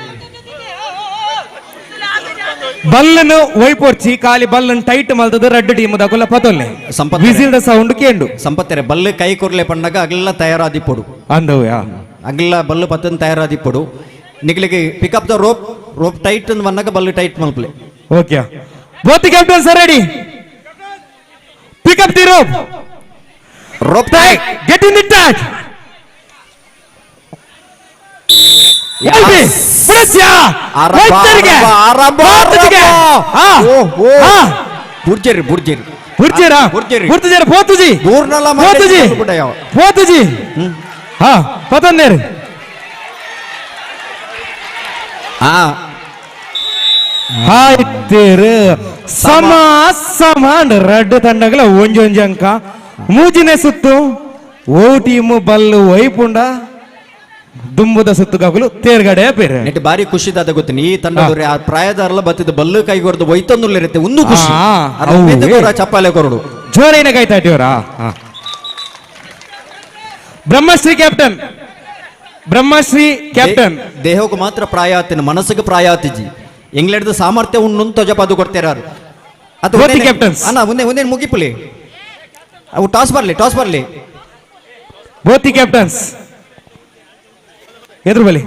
ಬಲ್ಲನು ಒಯ್ಪೊರ್ಚಿ ಖಾಲಿ ಬಲ್ಲನ್ ಟೈಟ್ ಮಲ್ತದ ರಡ್ಡು ಟೀಮ್ ದಕುಲ ಪತೊಲ್ನೆ ಸಂಪತ್ ವಿಸಿಲ್ the sound ಕೇಂಡು ಸಂಪತ್ತೆರೆ ಬಲ್ಲು ಕೈ ಕೊರ್ಲೆ ಪಣ್ಣಗ ಅಗಲ ತಯಾರಾದಿಪ್ಪೊಡು ಅಂದವ್ಯಾ ಅಗಲ Ballu ಪತ್ತನ್ ತಯಾರಾದಿಪ್ಪೊಡು ನಿಗಲಿಗೆ pick up the rope rope tight ಅಂದ್ ವನ್ನಗ Ballu tight ಮಲ್ಪಲೆ okay both the captains are ready pick up the rope rope tight get in the tight. ಬುರ್ಜೇರಿ ಬುರ್ಜೇರಿ ಬುರ್ಜೇರಾ ಬುರ್ಜೇರ ಪೋತುಜಿ ಪೋತುಜಿ ಪೋತುಜಿ. ಹಾ ಪತಂದೇರು. ಆಯ್ತೇರು ಸಮ ಸಮಾನ ರಡ್ಡು ತಂಡಗಳ ಒಂಜೊಂಜಿ ಅಂಕ ಮೂಜಿನೇ ಸುತ್ತು ಓ ಟೀಮು ಬಲ್ಲು ವೈಪುಂಡ ದುಂಬುದ ಸುತ್ತುಗಾಗಲು ತೇರ್ಗಡೆ ಪೇರು ನೆಟ್ ಬಾರಿ ಖುಷಿದಾದ ಗೊತ್ತಿನಿ ಈ ತಂಡದವ್ರೆ ಆ ಪ್ರಾಯದಾರಲ್ಲ ಬತ್ತಿದ ಬಲ್ಲು ಕೈಗೊರ್ದು ಒಯ್ತಂದುಳ್ಳಿರುತ್ತೆ ಒಂದು ಖುಷಿ ಚಪ್ಪಾಲೆ ಕೊರಡು ಜೋರೇನ ಕೈತಾಟಿಯವರಾ. ಬ್ರಹ್ಮಶ್ರೀ ಕ್ಯಾಪ್ಟನ್, ಬ್ರಹ್ಮಶ್ರೀ ಕ್ಯಾಪ್ಟನ್. ದೇಹಕ್ಕೆ ಮಾತ್ರ ಪ್ರಾಯ ಆತಿನ ಮನಸ್ಸಿಗೆ ಪ್ರಾಯ ಆತಿಜಿ. ಇಂಗ್ಲೆಂಡ್ ಸಾಮರ್ಥ್ಯ ಉಣ್ಣು ತೊಜಪಾದು ಕೊಡ್ತಾರ ಅದು ಅಣ್ಣ. ಮುಂದೆ ಮುಂದೆ ಮುಗಿಪುಲಿ ಅವು ಟಾಸ್ ಬರ್ಲಿ, ಟಾಸ್ ಬರ್ಲಿ. ಬೋತಿ ಕ್ಯಾಪ್ಟನ್ಸ್ ಎದುರು ಬಲಿ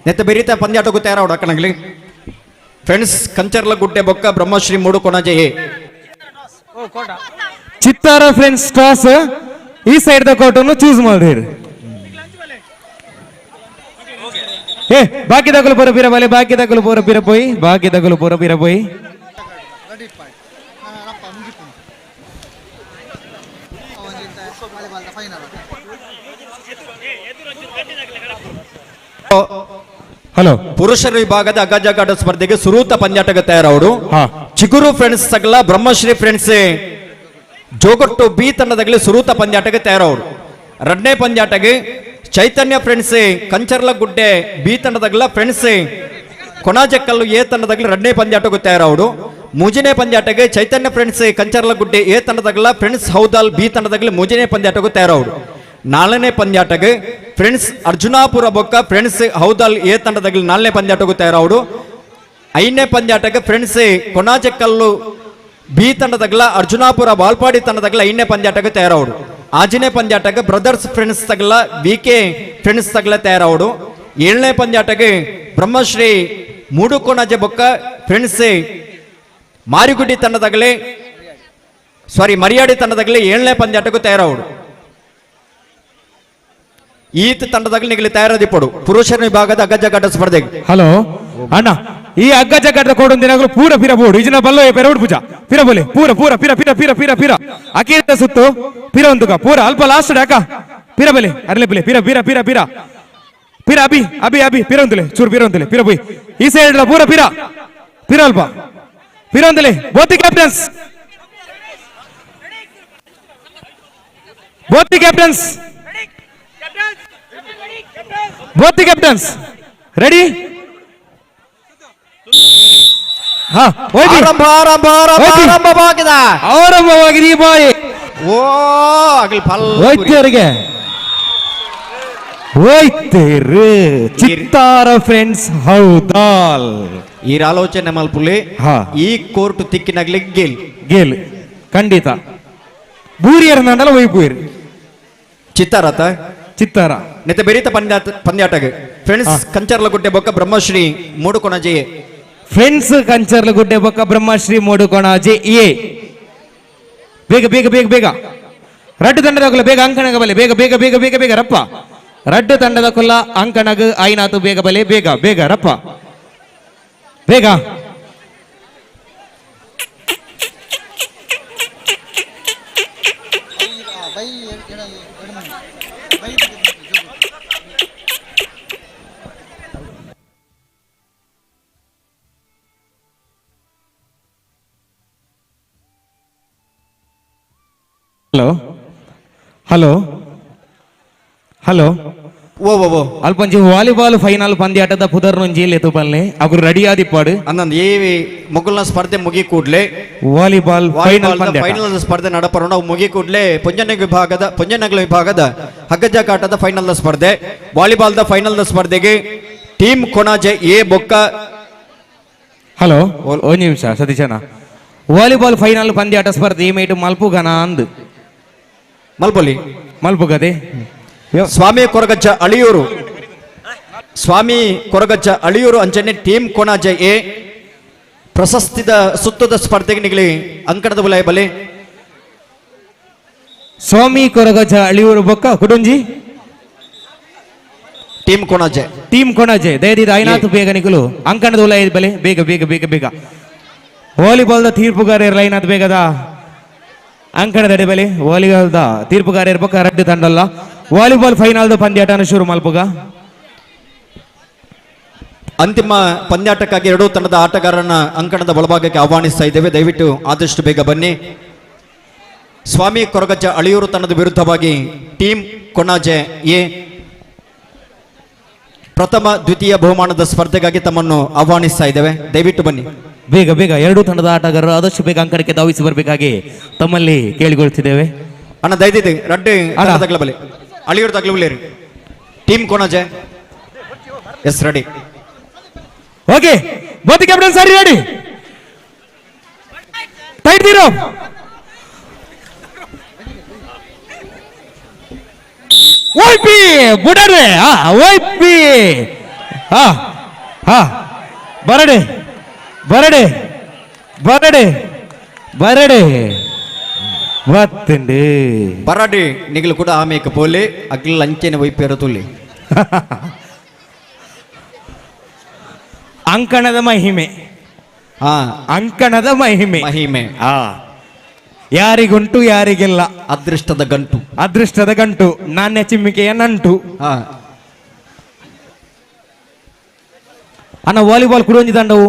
ನೆತ್ತ ಬೆರೀತ ಪಂದ್ಯಾಟಕ್ಕೂ ತಯಾರಾವಡ ಕಣಗ್ಲಿ. ಫ್ರೆಂಡ್ಸ್ ಕಂಚರ್ಲ ಗುಡ್ಡೆ ಬೊಕ್ಕ ಬ್ರಹ್ಮಶ್ರೀ ಮೂಡು ಕೊಣಜೆ ಚಿತ್ತಾರ ಫ್ರೆಂಡ್ಸ್ ಟಾಸ್ ಈ ಸೈಡ್ the ಕೋಟನ್ನು choose ಮಾಡಿರಿ. ಏ ಬಾಕಿ ದಗಲು ಪೂರ ಬೀರ ಬಲೆ, ಬಾಕಿ ದಗಲು ಪೂರ ಬೀರ ಪೋಯಿ, ಬಾಕಿ ದಗಲು ಪೂರ ಬೀರ ಪೋಯಿ. ಹಲೋ ಪುರುಷರ ವಿಭಾಗದ ಅಗ್ಗಜಗಾಟ ಸ್ಪರ್ಧೆಗೆ ಸುರೂತ ಪಂದ್ಯಾಟಕ್ಕೆ ತಯಾರವರು ಚಿಗುರು ಫ್ರೆಂಡ್ಸ್ ತಗಲ ಬ್ರಹ್ಮಶ್ರೀ ಫ್ರೆಂಡ್ಸ್ ಜೋಗಟ್ಟು ಬಿ ತಂಡದಾಗಲಿ ಸುರೂತ ಪಂದ್ಯಾಟಕ್ಕೆ ತಯಾರವರು. ಎರಡನೇ ಪಂದ್ಯಾಟಗೆ ಚೈತನ್ಯ ಫ್ರೆಂಡ್ಸ್ ಕಂಚರ್ಲ ಗುಡ್ಡೆ ಬಿ ತಂಡದಾಗಲ ಫ್ರೆಂಡ್ಸ್ ಕೊಣಾಜಕ್ಕಲ್ಲು ಎ ತಂಡದಾಗಲಿ ಎರಡನೇ ಪಂದ್ಯಾಟಕ್ಕೆ ತಯಾರವರು. ಮೂಜನೇ ಪಂದ್ಯಾಟಗೆ ಚೈತನ್ಯ ಫ್ರೆಂಡ್ಸ್ ಕಂಚರ್ಲ ಗುಡ್ಡೆ ಎ ತಂಡದಾಗಲ ಫ್ರೆಂಡ್ಸ್ ಹೌದಾಲ್ ಬಿ ತಂಡದಾಗಲಿ ಮೂಜನೇ ಪಂದ್ಯಾಟಕ್ಕೆ ತಯಾರವರು. ನಾಲ್ಕನೇ ಪಂದ್ಯಾಟಗೆ ಫ್ರೆಂಡ್ಸ್ ಅರ್ಜುನಾಪುರ ಬೊಕ್ಕ ಫ್ರೆಂಡ್ಸ್ ಹೌದಾಲ್ ಎ ತಂಡದಾಗಲಿ ನಾಲ್ಕನೇ ಪಂದ್ಯಾಟಕ್ಕೂ ತಯಾರವರು. ಐದನೇ ಪಂದ್ಯಾಟಕ್ಕೆ ಫ್ರೆಂಡ್ಸ್ ಕೊಣಾಜಕ್ಕಲ್ಲು ಬಿ ತಂಡದಾಗಲ ಅರ್ಜುನಾಪುರ ವಾಲ್ಪಾಡಿ ತಂಡದಾಗಲ ಐದನೇ ಪಂದ್ಯಾಟಕ್ಕೆ ತಯಾರವರು. ಆಜನೇ ಪಂದ್ಯಾಟಕ್ಕೆ ಬ್ರದರ್ಸ್ ಫ್ರೆಂಡ್ಸ್ ತಗಲ V K friends ತಗಲ ತಯಾರವರು. ಏಳನೇ ಪಂದ್ಯಾಟಕ್ಕೆ ಬ್ರಹ್ಮಶ್ರೀ ಮೂಡುಕೊಣಜೆ ಬೊಕ್ಕ ಫ್ರೆಂಡ್ಸ್ ಮಾರಿಗುಡ್ಡಿ ತಂಡದಾಗಲೇ ಸಾರಿ ಮರಿಯಾಡಿ ತಂಡದಾಗಲೇ ಏಳನೇ ಪಂದ್ಯಾಟಕ್ಕೂ ತಯಾರವರು. ಈತ ತಂಡದಾಗಲಿ ನಿಗಲಿ ತಯಾರದಿಪ್ಪಡು ಪುರುಷರ ವಿಭಾಗದ ಅಗ್ಗಜಗಾಟ ಸ್ಪರ್ಧೆಗೆ. ಹಲೋ ಅಣ್ಣ ಈ ಅಗ್ಗಜಗಾಟದ ಕೊಡೊಂದು ದಿನಗಳು ಪೂರ ಪಿರ ಬೋಡು ಇಜಿನ ಬಲ್ಲೋ ಪೆರೌಡ್ ಪೂಜಾ ಪಿರ ಬೋಲೆ ಪೂರ ಪೂರ ಪಿರ ಪಿರ ಪಿರ ಪಿರ ಪಿರ ಅಕೀರ್ತ ಸುತ್ತು ಪಿರ ಒಂದುಕ ಪೂರ ಅಲ್ಪ ಲಾಸ್ಟ್ ಅಕ್ಕ ಪಿರ ಬಲೆ ಅರ್ಲೆ ಬಲೆ ಪಿರ ಪಿರ ಪಿರ ಪಿರ ಪಿರ ಅಭಿ ಅಭಿ ಅಭಿ ಪಿರ ಒಂದುಲೆ ಚೂರು ಪಿರ ಒಂದುಲೆ ಪಿರ ಪೋಯ್ ಈ ಸೈಡ್ ಪೂರ ಪಿರ ಪಿರ ಅಲ್ಪ ಪಿರ ಒಂದುಲೆ both captains, both captains, both the captains ready. ಆರಂಭ ಆರಂಭ ಆರಂಭವಾಗಿದೆ, ಆರಂಭವಾಗಿದೆ ಈ ಬಾಯಿ. ಓ ಅಗಲ್ ಫಲ್ ಹೋಯ್ತೇರಿಗೆ ಹೋಯ್ತೇರು ಚಿತ್ತಾರ ಫ್ರೆಂಡ್ಸ್ ಹೌದಾಲ್. ಈ ಆಲೋಚನೆ ಮಲ್ಪುಲಿ ಈ ಕೋರ್ಟ್ ತಿಕ್ಕಿನಾಗ್ಲಿ ಗೇಲ್ ಗೇಲ್ ಖಂಡಿತ ಬೂರಿಯರ್ ನಂಡಲ ಒಯ್ಪುಯಿರು ಚಿತ್ತಾರತ ಚಿತ್ತಾರ ನೆತ್ತ ಬೆರೀತ ಪಂದ್ಯಾಟಗೆ ಫ್ರೆಂಡ್ಸ್ ಕಂಚರ್ಲಗುಡ್ಡೆ ಬೊಕ್ಕ ಬ್ರಹ್ಮಶ್ರೀ ಮೂಡುಕೊಣಜೆ ಫ್ರೆಂಡ್ಸ್ ಕಂಚರ್ಲಗುಡ್ಡೆ ಬೊಕ್ಕ ಬ್ರಹ್ಮಶ್ರೀ ಮೂಡುಕೊಣಜೆ ಎ. ಬೇಗ ಬೇಗ ಬೇಗ ಬೇಗ ರಡ್ಡು ತಂಡದ ಕೊಲ್ಲ ಬೇಗ ಅಂಕಣಗ ಬಲೆ ಬೇಗ ಬೇಗ ಬೇಗ ಬೇಗ ಬೇಗ ರಪ್ಪ ರಡ್ಡು ತಂಡದ ಕೊಲ್ಲ ಅಂಕಣಗ ಐನಾತು ಬೇಗ ಬಲೆ ಬೇಗ ಬೇಗ ರಪ್ಪ ಬೇಗ. Hello hello hello ಓ ಓ ಓ ಅಲ್ಪಂಚಿ ವಾಲಿಬಾಲ್ ಫೈನಲ್ ಪಂದ್ಯಾಟದ ಪುದರ್ నుంచి ಲೆತು ಪಲ್ಲೆ ಅಗುರು ರೆಡಿ ಆದಿಪ್ಪಾಡು ಅಂದಂದು ಈ ಮೊಗಲ್ನ ಸ್ಪರ್ಧೆ ಮುಗಿ ಕೂಡ್ಲೆ ವಾಲಿಬಾಲ್ ಫೈನಲ್ ಪಂದ್ಯ ಫೈನಲ್ ಸ್ಪರ್ಧೆ ನಡಪರೋಣ ಅವು ಮುಗಿ ಕೂಡ್ಲೆ ಪೊಂಜನಗಲ ವಿಭಾಗದ ಹಗ್ಗಜಕಾಟದ ಫೈನಲ್ ಸ್ಪರ್ಧೆ ವಾಲಿಬಾಲ್ದ ಫೈನಲ್ ಸ್ಪರ್ಧೆಗೆ ಟೀಮ್ ಕೊಣಾಜೆ ಎ ಬೊಕ್ಕ. ಹಲೋ ಒಂದು ನಿಮಿಷ ಸತೀಶನ ವಾಲಿಬಾಲ್ ಫೈನಲ್ ಪಂದ್ಯಾಟ ಸ್ಪರ್ಧೆ ಈ ಮೇಟು ಮಲ್ಪುಗನ ಅಂದು ಮಲ್ಪೊಲಿ ಮಲ್ಪುಗದೆ ಸ್ವಾಮಿ ಕೊರಗಜ್ಜ ಅಳಿಯೂರು, ಸ್ವಾಮಿ ಕೊರಗಜ್ಜ ಅಳಿಯೂರು ಅಂಚನೆ ಟೀಮ್ ಕೊಣಾಜೆ ಎ ಪ್ರಶಸ್ತಿದ ಸುತ್ತದ ಸ್ಪರ್ಧೆಗೆ ನಿಗಲಿ ಅಂಕಣದ ಬಲಯ ಬಲೆ ಸ್ವಾಮಿ ಕೊರಗಜ್ಜ ಅಳಿಯೂರು ಬೊಕ್ಕ ಕುಡುಂಜಿ ಟೀಮ್ ಕೊಣಾಜೆ. ಟೀಮ್ ಕೊಣಾಜೆ ದಯದಿದ ಐನಾಥ್ ಬೇಗ ನಿಕುಲು ಅಂಕಣದ ಉಲ ಬಲೆ ಬೇಗ ಬೇಗ ಬೇಗ ಬೇಗ. ವಾಲಿಬಾಲ್ the ತೀರ್ಪುಗಾರರ ಲೈನಾಥ್ ಬೇಗದ ಅಂಕಣದ ಬಲೆ ವಾಲಿಬಾಲ್ the ತೀರ್ಪುಗಾರರ ಪಕ್ಕ ರಡ್ಡು ತಂಡಲ್ಲ. ವಾಲಿಬಾಲ್ ಫೈನಲ್ the ಪಂದ್ಯಾಟನ ಶುರು ಮಲ್ಪುಗ. ಅಂತಿಮ ಪಂದ್ಯಾಟಕ್ಕಾಗಿ ಎರಡೂ ತಂಡದ ಆಟಗಾರರನ್ನ ಅಂಕಣದ ಒಳಭಾಗಕ್ಕೆ ಆಹ್ವಾನಿಸ್ತಾ ಇದ್ದೇವೆ. ದಯವಿಟ್ಟು ಆದಷ್ಟು ಬೇಗ ಬನ್ನಿ. ಸ್ವಾಮಿ ಕೊರಗಜ್ಜ ಅಳಿಯೂರು ತಂಡದ ವಿರುದ್ಧವಾಗಿ ಟೀಮ್ ಕೊಣಾಜೆ ಎ ಪ್ರಥಮ ದ್ವಿತೀಯ ಬಹುಮಾನದ ಸ್ಪರ್ಧೆಗಾಗಿ ತಮ್ಮನ್ನು ಆಹ್ವಾನಿಸ್ತಾ ಇದ್ದೇವೆ. ದಯವಿಟ್ಟು ಬನ್ನಿ. ಬೇಗ ಬೇಗ ಎರಡೂ ತಂಡದ ಆಟಗಾರರು ಆದಷ್ಟು ಬೇಗ ಅಂಕಣಕ್ಕೆ ಧಾವಿಸಿ ಬರಬೇಕಾಗಿ ತಮ್ಮಲ್ಲಿ ಕೇಳಿಕೊಳ್ತಿದ್ದೇವೆ. ಅಣ್ಣ ದಯದಿದೆ ರಡ್ಡು ಬಲೆ ಅಳಿಯೂರು ತಗ್ಲುಲೇರಿ team Konaje. Yes ready. Okay both captain ಸರಿ ರೆಡಿ. ಟೈಟ್ ದಿರೋ. ಓಪಿ ಬುಡರೆ ಓಪಿ ಹಾ ಹಾ ಬರಡೆ ಬರಡೆ ಬರಡೆ ಬರಡೆ ಬತ್ತಂಡಿ ಬರಡೆ ನಿಗಲು ಕೂಡ ಆಮೇಕ ಪೋಲೆ ಅಗ್ಲ ಅಂಚೆನೆ ವೈಪೇರ ತುಲಿ. ಅಂಕಣದ ಮಹಿಮೆ. ಅಂಕಣದ ಮಹಿಮೆ ಮಹಿಮೆ ಯಾರಿಗುಂಟು ಯಾರಿಗಿಲ್ಲ. ಅದೃಷ್ಟದ ಗಂಟು. ಅದೃಷ್ಟದ ಗಂಟು ನಾಣ್ಯ ಚಿಮ್ಮಿಕೆಯ ನಂಟು. ಅಣ್ಣ ವಾಲಿಬಾಲ್ ಕುಡೊಂಜಿ ತಂಡವು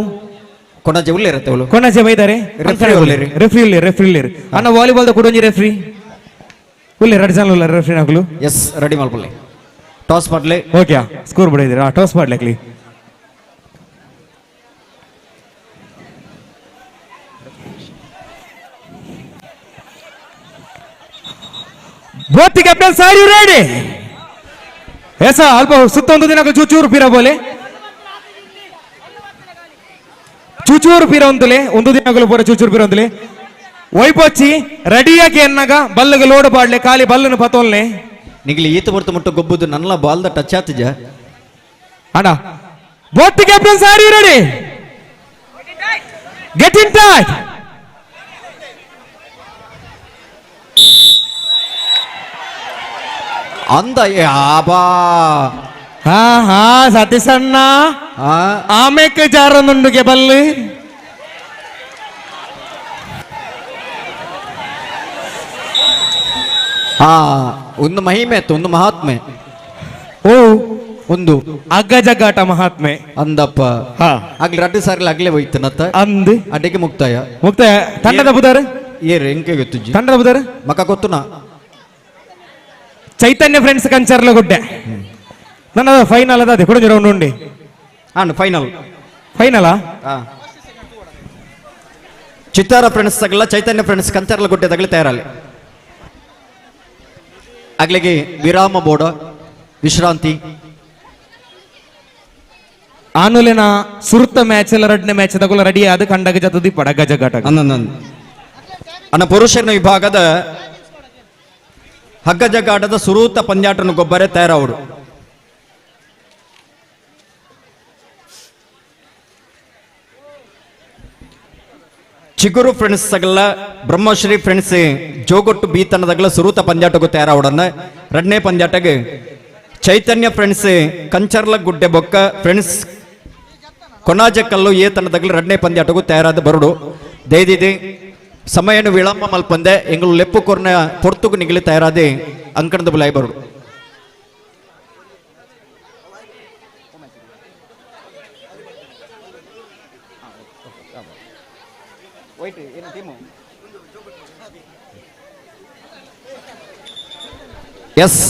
ಕೊಣಾಜೆ ಉಲ್ಲೇರತ್ತೆ ಅವಳು. ಕೊಣಾಜೆ ಬೈದಾರೆ ರೆಫ್ರಿ ಉಲ್ಲೇರಿ. ರೆಫ್ರಿ ಉಲ್ಲೇರಿ ರೆಫ್ರಿ ಉಲ್ಲೇರಿ. ಅಣ್ಣ ವಾಲಿಬಾಲ್ the ಕುಡೊಂಜಿ ರೆಫ್ರಿ ಉಲ್ಲೇರಿ ಎರಡು ಜನ ಉಲ್ಲೇರಿ ರೆಫ್ರಿ ನಾಕುಲು. ಎಸ್ ರೆಡಿ ಮಾಡ್ಕೊಳ್ಳಿ. ಟಾಸ್ ಮಾಡ್ಲಿ. ಓಕೆ ಸ್ಕೋರ್ ಬಿಡಿದ್ದೀರಾ ಟಾಸ್ ಮಾಡ್ಲಿಕ್ಲಿ. Both the captains are you ready? Yes sir, ಅಲ್ಪ ಸುತ್ತೊಂದು ದಿನ ಚೂಚೂರು ಪೀರ ಬೋಲೆ ಚೂಚೂರು ಪೀರ ಒಂದುಲೆ ಒಂದು ದಿನಗಳು ಪೂರ ಚೂಚೂರು ಪೀರ ಒಂದುಲೆ ಒಯ್ಪೊಚ್ಚಿ ರೆಡಿಯಾಗಿ ಎನ್ನಾಗ ಬಲ್ಲಗ ಲೋಡ್ ಬಾಡ್ಲೆ ಖಾಲಿ ಬಲ್ಲನು ಪತೋಲ್ನೆ ನಿಗಲಿ ಈತ ಬರ್ತು ಮುಟ್ಟು ಗೊಬ್ಬುದು ನನ್ನ ಬಾಲ್ದ ಟಚ್ ಆತಿಜ ಅಣ್ಣ. Both the captains are you ready? Get in tight. ಅಂದ ಯಾಬಾ ಹಾ ಹಾ ಸತೀಶಣ್ಣ ಆಮೇಕೆ ಜಾರನುಂಡುಗೆ ಬಲ್ಲು ಹಾ ಒಂದು ಮಹಿಮೆ ಆಯ್ತು ಒಂದು ಮಹಾತ್ಮೆ. ಓ ಒಂದು ಅಗ್ಗಜಗ್ಗಾಟ ಮಹಾತ್ಮೆ ಅಂದಪ್ಪ. ಆಗ್ಲಿ ರಡ್ಡು ಸಾರ್ಲಿ ಆಗ್ಲೇ ಹೋಯ್ತು ನತ್ತ ಅಂದು ಅಡ್ಡಿಗೆ ಮುಕ್ತಾಯ ಮುಕ್ತಾಯ. ತಂಡದ ಬುದಾರ ಏರ್ ಎಂಕೆ ಗೊತ್ತುಜ್ಜಿ ತಂಡದ ಬುದಾರ ಮಕ್ಕ ಗೊತ್ತುನಾ ಚೈತನ್ಯ ಫ್ರೆಂಡ್ಸ್ ಕಂಚರ್ಲ ಗುಡ್ಡೆ ನನ್ನ ಫೈನಲ್ ಅದ ಕೂಡ ರೌಂಡ್ ಉಂಡಿ ಫೈನಲ್ ಫೈನಲ್ ಚಿತ್ತಾರ ಫ್ರೆಂಡ್ಸ್ ತಗಲ ಚೈತನ್ಯ ಫ್ರೆಂಡ್ಸ್ ಕಂಚರ್ಲ ಗುಡ್ಡೆ ತಗಲಿ ತಯಾರಲ್ಲಿ ಆಗ್ಲಿಗೆ ವಿರಾಮ ಬೋರ್ಡ ವಿಶ್ರಾಂತಿ. ಆನುಲಿನ ಸುರುತ್ತ ಮ್ಯಾಚ್ ಎಲ್ಲ ಎರಡನೇ ಮ್ಯಾಚ್ ತಗೊಳ್ಳ ರೆಡಿ ಆದ ಕಂಡಗ ಜತದಿ ಪಡ ಗಜಗಾಟ. ಅನ್ನ ಪುರುಷರ ವಿಭಾಗದ ಹಗ್ಗಜಗ್ಗಾಟದ ಸುರೂತ ಪಂದ್ಯಾಟನ ಗೊಬ್ಬರ ತಯಾರವರು. ಚಿಗುರು ಫ್ರೆಂಡ್ಸ್ ತಗಲ ಬ್ರಹ್ಮಶ್ರೀ ಫ್ರೆಂಡ್ಸ್ ಜೋಗೊಟ್ಟು ಬಿ ತಂಡದಗಲ ಸುರೂತ ಪಂದ್ಯಾಟಕ್ಕೂ ತಯಾರಾವಡನ್ನ. ಎರಡನೇ ಪಂದ್ಯಾಟಗೆ ಚೈತನ್ಯ ಫ್ರೆಂಡ್ಸ್ ಕಂಚರ್ಲ ಗುಡ್ಡೆ ಬೊಕ್ಕ ಫ್ರೆಂಡ್ಸ್ ಕೊಣಾಜಕಲ್ಲು ಎ ತಂಡದಗಲ ಎರಡನೇ ಪಂದ್ಯಾಟಕ್ಕೂ ತಯಾರಾದ ಬರುಡು. ದಯದಿದೆ ಸಮಯನು ವಿಳಂಬ ಮಲ್ಪಂದೆ ಎಂಗಳು ಲೆಪ್ಪು ಕೊರ್ನ ಪೊರ್ತುಗು ನಿಗಲಿ ತಯಾರಾದೆ ಅಂಕಣದ ಬುಲಾಯಿ ಬರುಡು. ಎಸ್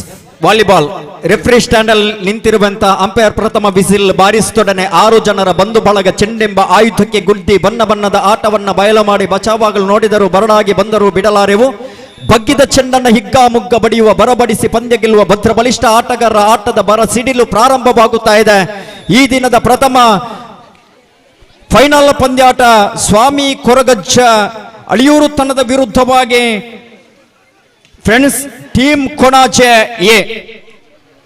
ವಾಲಿಬಾಲ್ ರೆಫ್ರಿ ಸ್ಟ್ಯಾಂಡ್ ಅಲ್ಲಿ ನಿಂತಿರುವಂತ ಅಂಪೈರ್ ಪ್ರಥಮ ವಿಸಿಲ್ ಬಾರಿಸಿದೊಡನೆ 6 ಜನರ ಬಂಧು ಬಳಗ ಚೆಂಡೆಂಬ ಆಯುಧಕ್ಕೆ ಗುದ್ದಿ ಬಣ್ಣ ಬಣ್ಣದ ಆಟವನ್ನ ಬಯಲು ಮಾಡಿ ಬಚಾವಾಗಲು ನೋಡಿದರು ಬರಡಾಗಿ ಬಂದರು ಬಿಡಲಾರೆವು. ಬಗ್ಗಿದ ಚೆಂಡನ್ನ ಹಿಗ್ಗಾಮುಗ್ಗ ಬಡಿಯುವ ಬರಬಡಿಸಿ ಪಂದ್ಯ ಗೆಲ್ಲುವ ಭದ್ರ ಬಲಿಷ್ಠ ಆಟಗಾರರ ಆಟದ ಬರ ಸಿಡಿಲು ಪ್ರಾರಂಭವಾಗುತ್ತಾ ಇದೆ. ಈ ದಿನದ ಪ್ರಥಮ ಫೈನಲ್ ಪಂದ್ಯಾಟ ಸ್ವಾಮಿ ಕೊರಗಜ್ಜ ಅಳಿಯೂರು ತಂಡದ ವಿರುದ್ಧವಾಗಿ ಫ್ರೆಂಡ್ಸ್ ಟೀಮ್ ಕೊಣಾಜೆ ಎ.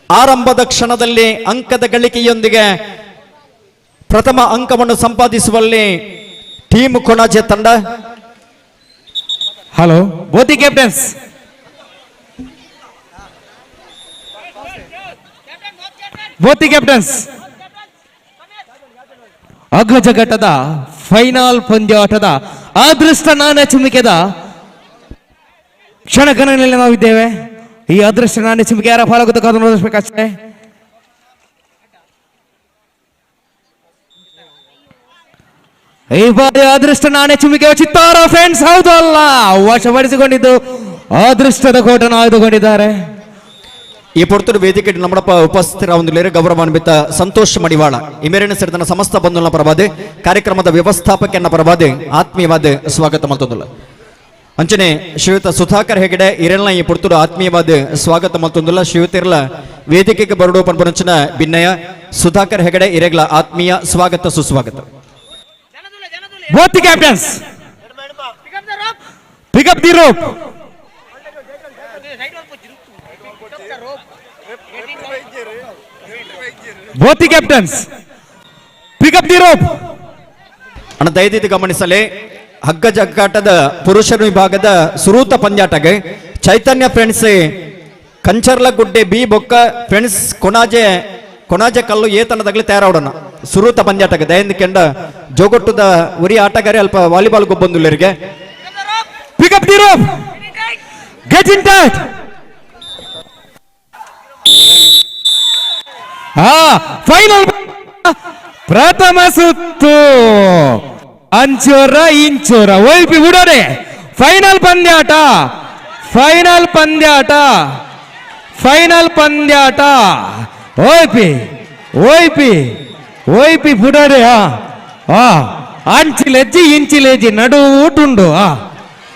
ಆರಂಭದ ಕ್ಷಣದಲ್ಲಿ ಅಂಕದ ಗಳಿಕೆಯೊಂದಿಗೆ ಪ್ರಥಮ ಅಂಕವನ್ನು ಸಂಪಾದಿಸುವಲ್ಲಿ ಟೀಮ್ ಕೊಣಾಜೆ ತಂಡ. Hello both captains, Both the captains. ಅಗ್ರಜಘಟ್ಟದ final ಪಂದ್ಯಾಟದ ಅದೃಷ್ಟ ನಾಣ್ಯ ಚಿಮ್ಮಿಕೆದ ಕ್ಷಣಗಣನೆಯಲ್ಲಿ ನಾವಿದ್ದೇವೆ. ಈ ಅದೃಷ್ಟ ನಾಣ್ಯ ಚಿಮ್ಮಿಕೆ ಯಾರ ಪಾಲಾಗುತ್ತೆ ಕಾದು ನೋಡಬೇಕಷ್ಟೇ. ಈ ಬಾರಿ ಅದೃಷ್ಟ ನಾಣ್ಯ ಚಿಮ್ಮಿಕೆ ಚಿತ್ತಾರ ಫ್ರೆಂಡ್ಸ್ ಹೌದು ಅಲ್ಲ ವಶಪಡಿಸಿಕೊಂಡಿದ್ದು ಅದೃಷ್ಟದ ಕೋಟನ್ನು ಆಯ್ದುಕೊಂಡಿದ್ದಾರೆ. ಈ ಪೊರ್ತುಡು ವೇದಿಕೆ ನಮ್ಮಡಪ್ಪ ಉಪಸ್ಥಿತರಾವಂದುಲೇರು ಗೌರವಾನ್ವಿತ ಸಂತೋಷ್ ಮಡಿವಾಳ ಈ ಮೇರಿನ ಸೇರಿದ ಸಮಸ್ತ ಬಂಧುಗಳ ಪರವಾದೆ ಕಾರ್ಯಕ್ರಮದ ವ್ಯವಸ್ಥಾಪಕನ ಪರವಾದೆ ಆತ್ಮೀಯವಾದ ಸ್ವಾಗತ ಮಲ್ತೊಂದುಲ್ಲ. ಅಂಚನೆ ಶ್ರೀಯುತ ಸುಧಾಕರ್ ಹೆಗಡೆ ಇರೆಲ್ನ ಈ ಪೊರ್ತುಡು ಆತ್ಮೀಯವಾದ ಸ್ವಾಗತ ಮಲ್ತೊಂದುಲ್ಲ. ಶ್ರೀಯುತಿರ್ಲ ವೇದಿಕೆಗೆ ಬರಡು ಪನ್ಪುನಂಚಿನ ಭಿನ್ನಯ ಸುಧಾಕರ್ ಹೆಗಡೆ ಇರೆಗ್ಲ ಆತ್ಮೀಯ ಸ್ವಾಗತ ಸುಸ್ವಾಗತ. Both the captains pick up the rope. Both the captains pick up the rope. ಅಣ್ಣ ದಯದಿದ್ದು ಗಮನಿಸಲಿ, ಹಗ್ಗ ಜಗ್ಗಾಟದ ಪುರುಷರ ವಿಭಾಗದ ಸುರೂತ ಪಂದ್ಯಾಟಗೆ ಚೈತನ್ಯ ಫ್ರೆಂಡ್ಸ್ ಕಂಚರ್ಲಗುಡ್ಡೆ ಬಿ ಬೊಕ್ಕ ಫ್ರೆಂಡ್ಸ್ ಕೊಣಾಜೆ ಕೊಣಾಜೆ ಕಲ್ಲು ಏತನದಾಗಲಿ ತಯಾರಾಡೋಣ ಸುರೂತ ಪಂದ್ಯಾಟಗೆ ದಯಂದ ಕೆಂಡ ಜೋಗೊಟ್ಟದ ಉರಿ ಆಟಗಾರಿ ಅಲ್ಪ volleyball ಗೊಬ್ಬಂದುಲ್ಲರಿಗೆ. Pick up the rope. Get in tight. Final ಪ್ರಥಮ ಸುತ್ತು ಅಂಚೋರ ಇಂಚೋರ ಒಯ್ಪಿ ಬಿಡೋರೆ. ಫೈನಲ್ ಪಂದ್ಯಾಟ, ಫೈನಲ್ ಪಂದ್ಯಾಟ, ಫೈನಲ್ ಪಂದ್ಯಾಟ. ಓಯ್ಪಿ ಓಯ್ಪಿ ಓಯ್ಪಿ ಬಿಡೋರೆ. ಅಂಚಿಲೆಜ್ಜಿ ಇಂಚಿಲೆಜ್ಜಿ ನಡು ಊಟುಂಡು.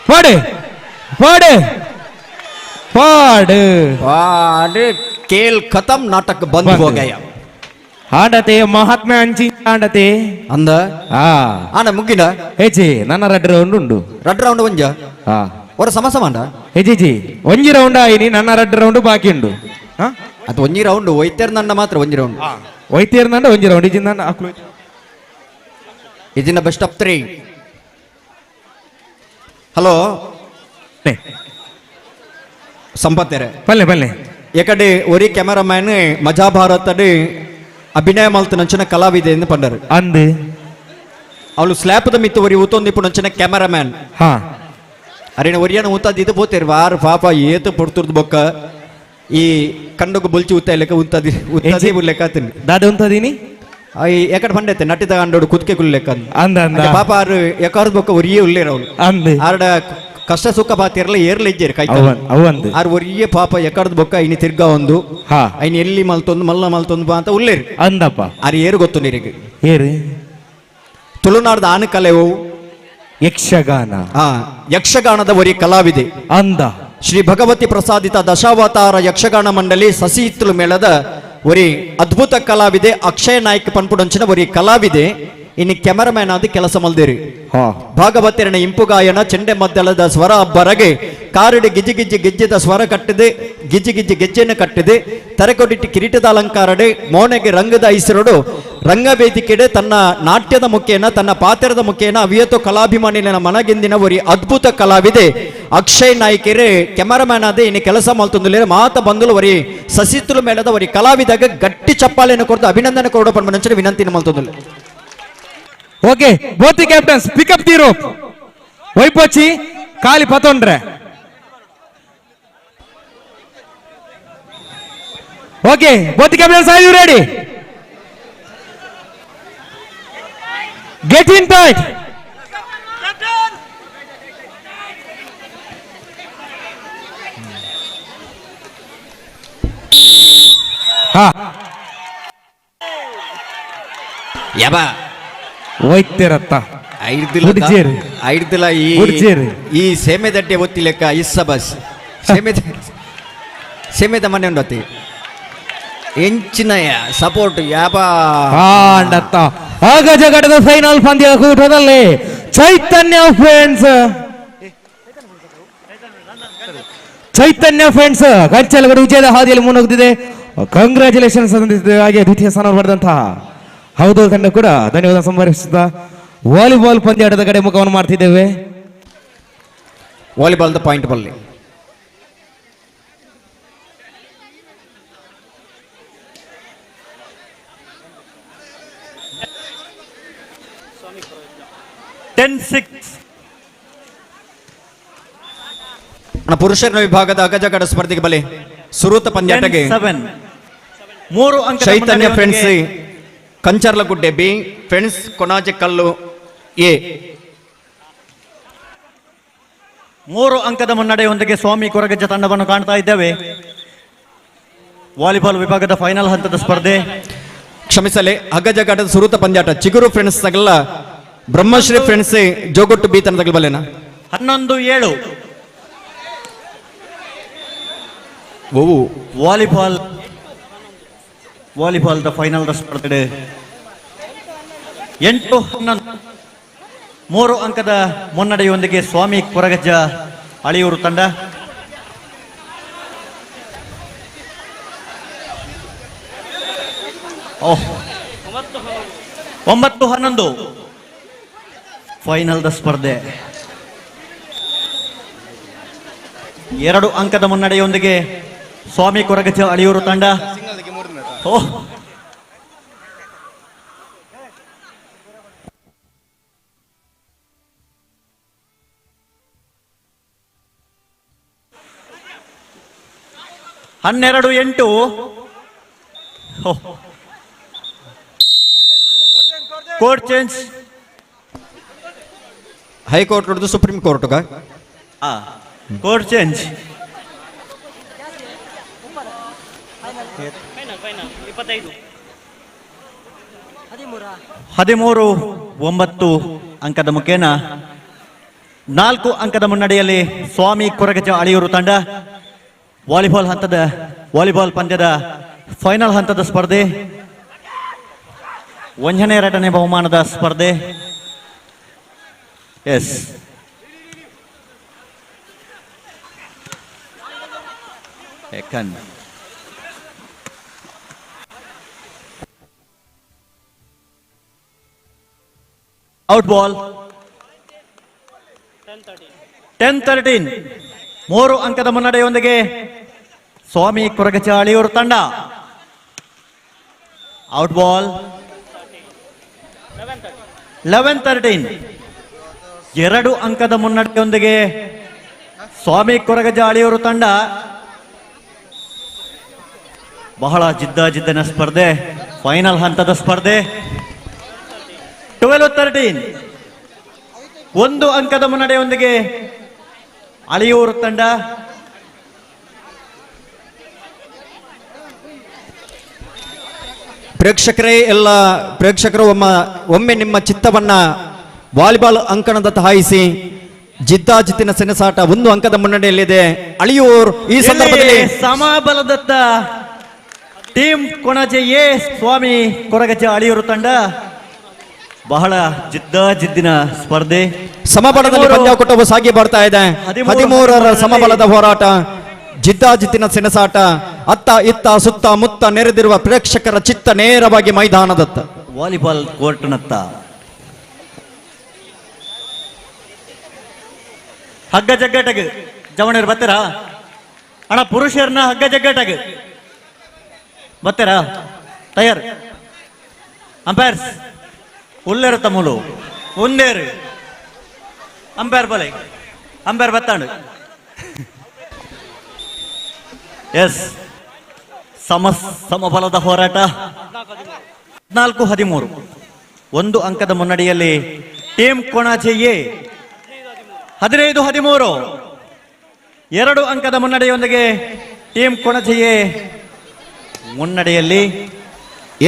ಪಾಡು ಪಾಡು ಪಾಡು ಪಾಡು. ಕೇಲ್ ಖತಮ್, ನಾಟಕ ಬಂದ್ ಹೋ ಗಯಾ. ಆಂಡತೆ ಮಹಾತ್ಮೆ ಅಂಚಿ ಆಂಡತೆ ಅಂದ ಆಂಡ ಮುಗ್ಗಿನ ಹೆಚ್ಚಿ ನನ್ನ ರಡ್ ರೌಂಡ್ ಉಂಡು. ರಡ್ ರೌಂಡ್ ಒಂಜ ಹೊರ ಸಮ ಸಮಾಂಡ ಹೆಚ್ಚಿ ಒಂಜಿ ರೌಂಡ್ ಆಯಿನಿ, ನನ್ನ ರಡ್ ರೌಂಡ್ ಬಾಕಿ ಉಂಡು. ಅದು ಒಂಜಿ ರೌಂಡ್ ಒಯ್ತೇರ್ ನನ್ನ ಮಾತ್ರ ಒಂಜಿ ರೌಂಡ್ ಒಯ್ತೇರ್ ನಂಡ ಒಂಜಿ ರೌಂಡ್ ಇಜಿನ ಅಕ್ಲು ಇಜಿನ ಬೆಸ್ಟ್ ಆಫ್ 3. ಹಲೋ ಸಂಪತ್ತೇರೆ ಪಲ್ಲೆ ಪಲ್ಲೆ ಎಕಡೆ ಒರಿ ಕ್ಯಾಮರಾಮ್ಯಾನ್ ಮಜಾ ಭಾರತಡಿ ಅಭಿನಯ ಮಲ್ತನಂಚಿನ ಕಲಾವಿದೆ ಎಂದು ಪಂಡರು ಅಂದು ಅವಳು ಸ್ಲ್ಯಾಪದ ಮಿತ್ತು ಒರಿ ಊತೊಂದಿಪ್ಪು ನಂಚಿನ ಕ್ಯಾಮರಾಮ್ಯಾನ್. ಹಾ ಅರಿನ ಒರಿಯನ ಊತದಿದ್ದು ಪೋತೇರು ವಾರ ಪಾಪ ಏತು ಪೊಡ್ತುರ್ದು ಬೊಕ್ಕ ಈ ಕಂಡಗ ಬೊಲ್ಚಿ ಊತ ಲೆಕ್ಕ ಉತ್ತದಿ ಉತ್ತದಿ ಲೆಕ್ಕ ತಿನ್ನಿ ದಾದ ಉಂತದೀನಿ ಎಕಡೆ ಬಂಡೈತೆ ನಟಿದ ಅಂಡೋಡು ಕುದ್ಕೆ ಕುಲ್ ಲೆಕ್ಕ ಅಂದ ಅಂದ ಪಾಪ ಆರು ಎಕಾರ್ದ ಬೊಕ್ಕ ಒರಿಯೇ ಉಲ್ಲೇರ ಅವಳು ಅಂದು ಆರ್ಡ ಕಷ್ಟ ಸುಖ ಬಾತಿರಲ್ಲ ಏರ್ಲ ಇಜ್ಜೇರು ಕೈ ಆರು ಒರಿಯೇ ಪಾಪ ಎಕಡ್ದ ಬೊಕ್ಕ ಐನಿ ತಿರ್ಗಾ ಒಂದು ಐನಿ ಎಲ್ಲಿ ಮಲ್ತೊಂದು ಮಲ್ಲ ಮಲ್ತೊಂದು ಬಾ ಅಂತ ಉಲ್ಲೇರು ಅಂದಪ್ಪ. ಆರು ಏರು ಗೊತ್ತು ನೀರಿಗೆ ಏರು ತುಳುನಾಡ್ದ ಆನು ಕಲೆವು ಯಕ್ಷಗಾನ. ಯಕ್ಷಗಾನದ ಒರಿ ಕಲಾವಿದೆ ಅಂದ ಶ್ರೀ ಭಗವತಿ ಪ್ರಸಾದಿತ ದಶಾವತಾರ ಯಕ್ಷಗಾನ ಮಂಡಳಿ ಸಸಿಹಿತ್ತಲು ಮೇಳದ ಒರಿ ಅದ್ಭುತ ಕಲಾವಿದೆ ಅಕ್ಷಯ ನಾಯ್ಕ ಪನ್ಪುಡಂಚಿನ ಒರಿ ಕಲಾವಿದೆ. ಇನ್ನು ಕ್ಯಾಮರಾಮ್ಯಾನ್ ಆದ ಕೆಲಸ ಮಲ್ದೇರಿ. ಭಾಗವತರನ ಇಂಪು ಗಾಯನ ಚೆಂಡೆ ಮದ್ದಳದ ಸ್ವರ ಅಬ್ಬರಗೆ ಕಾರುಡಿ ಗಿಜಿ ಗಿಜ್ಜಿ ಗೆಜ್ಜೆದ ಸ್ವರ ಕಟ್ಟಿದೆ ಗಿಜ್ಜಿ ಗಿಜ್ಜಿ ಗೆಜ್ಜೆಯನ್ನು ಕಟ್ಟಿದೆ ತರೆಕೊಡಿಟ್ಟು ಕಿರೀಟದ ಅಲಂಕಾರಡೆ ಮೋನೆಗೆ ರಂಗದ ಐಸರುಡು ರಂಗವೇದಿಕೆಡೆ ತನ್ನ ನಾಟ್ಯದ ಮುಖೇನ ತನ್ನ ಪಾತ್ರದ ಮುಖೇನ ಅವಿಯತೋ ಕಲಾಭಿಮಾನಿನ ಮನಗೆಂದಿನ ಒರಿ ಅದ್ಭುತ ಕಲಾವಿದೆ ಅಕ್ಷಯ್ ನಾಯ್ಕೆರೆ ಕ್ಯಾಮರಾಮ್ಯಾನ್ ಆದ ಇನ್ನು ಕೆಲಸ ಮಲ್ತೊಂದುಲೇರು ಮಾತ ಬಂದುಲು ಒರಿ ಸಸಿತುಲು ಮೇಳದ ಒರಿ ಕಲಾವಿದಾಗ ಗಟ್ಟಿ ಚಪ್ಪಾಳೆಯನ್ನು ಕೊಡ್ದು ಅಭಿನಂದನೆ ಕೊಡೋ ಪನ್ಮನಂಚಿನ ವಿನಂತಿನ ಮಲ್ತೊಂದುಲೆ. Okay both the captains pick up the rope. ವೈಪೋಚಿ ಖಾಲಿ ಪತೊಂಡ್ರೆ. Okay both the captains are you ready? Get in tight. ಹಾ ಯಬಾ ಒಯ್ತಿರತ್ತ ಐಡ್ದಿಲ್ಲ ಈ ಈ ಸೇಮೆದಡ್ಡೆ ಒತ್ತಿ ಲೆಕ್ಕ ಇಸ್ಸ ಬಸ್ ಸೇಮೆದ ಸೇಮೆದ ಮನೆ ಉಂಡತಿ ಎಂಚಿನ ಸಪೋರ್ಟ್ ಯಾಬ ಆಂಡತ್ತ. ಆಗ ಜಗಡದ ಫೈನಲ್ ಪಂದ್ಯ ಕೂಟದಲ್ಲಿ ಚೈತನ್ಯ ಫ್ರೆಂಡ್ಸ್ ಚೈತನ್ಯ ಫ್ರೆಂಡ್ಸ್ ಕಂಚಲಗಡೆ ವಿಜಯದ ಹಾದಿಯಲ್ಲಿ ಮುನ್ನುಗ್ಗುತ್ತಿದೆ. ಕಂಗ್ರ್ಯಾಚುಲೇಷನ್ಸ್ ಹಾಗೆ ದ್ವಿತೀಯ ಸ್ಥಾನ ಪಡೆದಂತಹ ಹೌದು ತಂಡ ಕೂಡ ಧನ್ಯವಾದ ಸಂಭರಿಸುತ್ತಾ ವಾಲಿಬಾಲ್ ಪಂದ್ಯಾಟದ ಕಡೆ ಮುಖವನ್ನು ಮಾಡ್ತಿದ್ದೇವೆ. ವಾಲಿಬಾಲ್ ಪಾಯಿಂಟ್ ಬಲ್ಲಿ 10-6. ಪುರುಷರ ವಿಭಾಗದ ಅಗಜಗಡ ಸ್ಪರ್ಧೆಗೆ ಬಲೆ ಸುರೂತ ಪಂದ್ಯಾಟಗೆ 3 ಅಂಕ Chaitanya friends Kancharlagudde B, friends Konajekallu A. 3 ಅಂಕದ ಮುನ್ನಡೆಯೊಂದಿಗೆ ಸ್ವಾಮಿ ಕೊರಗಜ್ಜ ತಂಡವನ್ನು ಕಾಣ್ತಾ ಇದ್ದೇವೆ. ವಾಲಿಬಾಲ್ ವಿಭಾಗದ ಫೈನಲ್ ಹಂತದ ಸ್ಪರ್ಧೆ. ಕ್ಷಮಿಸಲೆ, ಹಗ್ಗಜಗಾಟದ ಸುರೂತ ಪಂದ್ಯಾಟ ಚಿಗುರು ಫ್ರೆಂಡ್ಸ್ ತಗಲ್ಲ ಬ್ರಹ್ಮಶ್ರೀ ಫ್ರೆಂಡ್ಸ್ ಜೋಗೊಟ್ಟು ಬಿ ತಂಡದ ಬಲೆನ 11-7. Volleyball volleyball the final the ಸ್ಪರ್ಧೆ 8-11. 3 ಅಂಕದ ಮುನ್ನಡೆಯೊಂದಿಗೆ ಸ್ವಾಮಿ ಕೊರಗಜ್ಜ ಅಳಿಯೂರು ತಂಡ. ಓಹ್, 9-11 final the ಸ್ಪರ್ಧೆ. 2 ಅಂಕದ ಮುನ್ನಡೆಯೊಂದಿಗೆ ಸ್ವಾಮಿ ಕೊರಗಜ್ಜ ಅಳಿಯೂರು ತಂಡ. Oh, 12-8. Court change. High court supreme court court change. 13-9 ಅಂಕದ ಮುಖೇನ 4 ಅಂಕದ ಮುನ್ನಡೆಯಲ್ಲಿ ಸ್ವಾಮಿ ಕೊರಗಜ್ಜ ಅಳಿಯೂರು ತಂಡ. ವಾಲಿಬಾಲ್ ಹಂತದ ವಾಲಿಬಾಲ್ ಪಂದ್ಯದ ಫೈನಲ್ ಹಂತದ ಸ್ಪರ್ಧೆ, 1ನೇ 2ನೇ ಬಹುಮಾನದ ಸ್ಪರ್ಧೆ. Yes, out ball. 10-13. 3 ಅಂಕದ ಮುನ್ನಡೆಯೊಂದಿಗೆ ಸ್ವಾಮಿ ಕೊರಗಜ್ಜ ಅಳಿಯೂರು ತಂಡ. Out ball. 11-13. 2 ಅಂಕದ ಮುನ್ನಡೆಯೊಂದಿಗೆ ಸ್ವಾಮಿ ಕೊರಗಜ್ಜ ಅಳಿಯೂರು ತಂಡ. ಬಹಳ ಜಿದ್ದಾಜಿದ್ದಿನ ಸ್ಪರ್ಧೆ, ಫೈನಲ್ ಹಂತದ ಸ್ಪರ್ಧೆ. 12-13. 1 ಅಂಕದ ಮುನ್ನಡೆಯೊಂದಿಗೆ ಅಳಿಯೂರು ತಂಡ. ಪ್ರೇಕ್ಷಕರೇ, ಎಲ್ಲ ಪ್ರೇಕ್ಷಕರು ಒಮ್ಮೆ ನಿಮ್ಮ ಚಿತ್ತವನ್ನ ವಾಲಿಬಾಲ್ ಅಂಕಣದತ್ತ ಹಾಯಿಸಿ. ಜಿದ್ದಾಜಿದ್ದಿನ ಸೆಣಸಾಟ, 1 ಅಂಕದ ಮುನ್ನಡೆಯಲ್ಲಿದೆ ಅಳಿಯೂರ್. ಈ ಸಂದರ್ಭದಲ್ಲಿ ಸಮಬಲದತ್ತ ಟೀಮ್ ಕೊಣಾಜೆ ಎ ಸ್ವಾಮಿ ಕೊರಗಜ್ಜ ಅಳಿಯೂರು ತಂಡ. ಬಹಳ ಜಿದ್ದಾಜಿದ್ದಿನ ಸ್ಪರ್ಧೆ. ಸಮಬಲದಲ್ಲಿ ಪಂದ್ಯಾಕೂಟವು ಸಾಗಿ ಬರ್ತಾ ಇದೆ. 13ರ ಸಮಬಲದ ಹೋರಾಟ, ಜಿದ್ದಾಜಿದ್ದಿನ ಸೆಣಸಾಟ. ಅತ್ತ ಇತ್ತ ಸುತ್ತ ಮುತ್ತ ನೆರೆದಿರುವ ಪ್ರೇಕ್ಷಕರ ಚಿತ್ತ ನೇರವಾಗಿ ಮೈದಾನದತ್ತ, ವಾಲಿಬಾಲ್ ಕೋರ್ಟ್ನತ್ತ. ಹಗ್ಗ ಜಗ್ಗಾಟಗ ಜವಣರು ಬರ್ತಾರಾ ಅಣ್ಣ? ಪುರುಷರನ್ನ ಹಗ್ಗ ಜಗ್ಗಾಟಗ ಬರ್ತಾರಾ? ತಯಾರು ಅಂಪೈರ್ಸ್ ಉಲ್ಲೇರು ತಮ್ಮಲು ಒಂದೇರು ಅಂಪೈರ್ ಬಲೆ ಅಂಪೈರ್ ಬತ್ತಾಂಡು. ಎಸ್, ಸಮಬಲದ ಹೋರಾಟ. 14-13. 1 ಅಂಕದ ಮುನ್ನಡೆಯಲ್ಲಿ ಟೀಮ್ ಕೊಣಾಜೆ ಎ. 15-13. 2 ಅಂಕದ ಮುನ್ನಡೆಯೊಂದಿಗೆ ಟೀಮ್ ಕೊಣಾಜೆ ಎ ಮುನ್ನಡೆಯಲ್ಲಿ.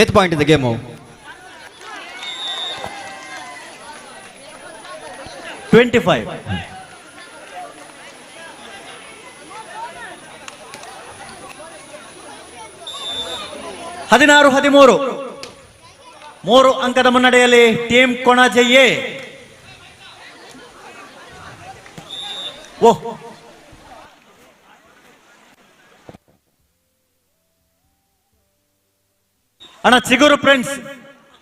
8 ಪಾಯಿಂಟ್ ಇದೆ ಗೇಮು. 25. 16-13. 3 ಅಂಕದ ಮುನ್ನಡೆಯಲ್ಲಿ ಟೀಮ್ ಕೊಣಾಜೆ ಎ. ಓಹ್, ಅಣ್ಣ ಚಿಗುರು ಫ್ರೆಂಡ್ಸ್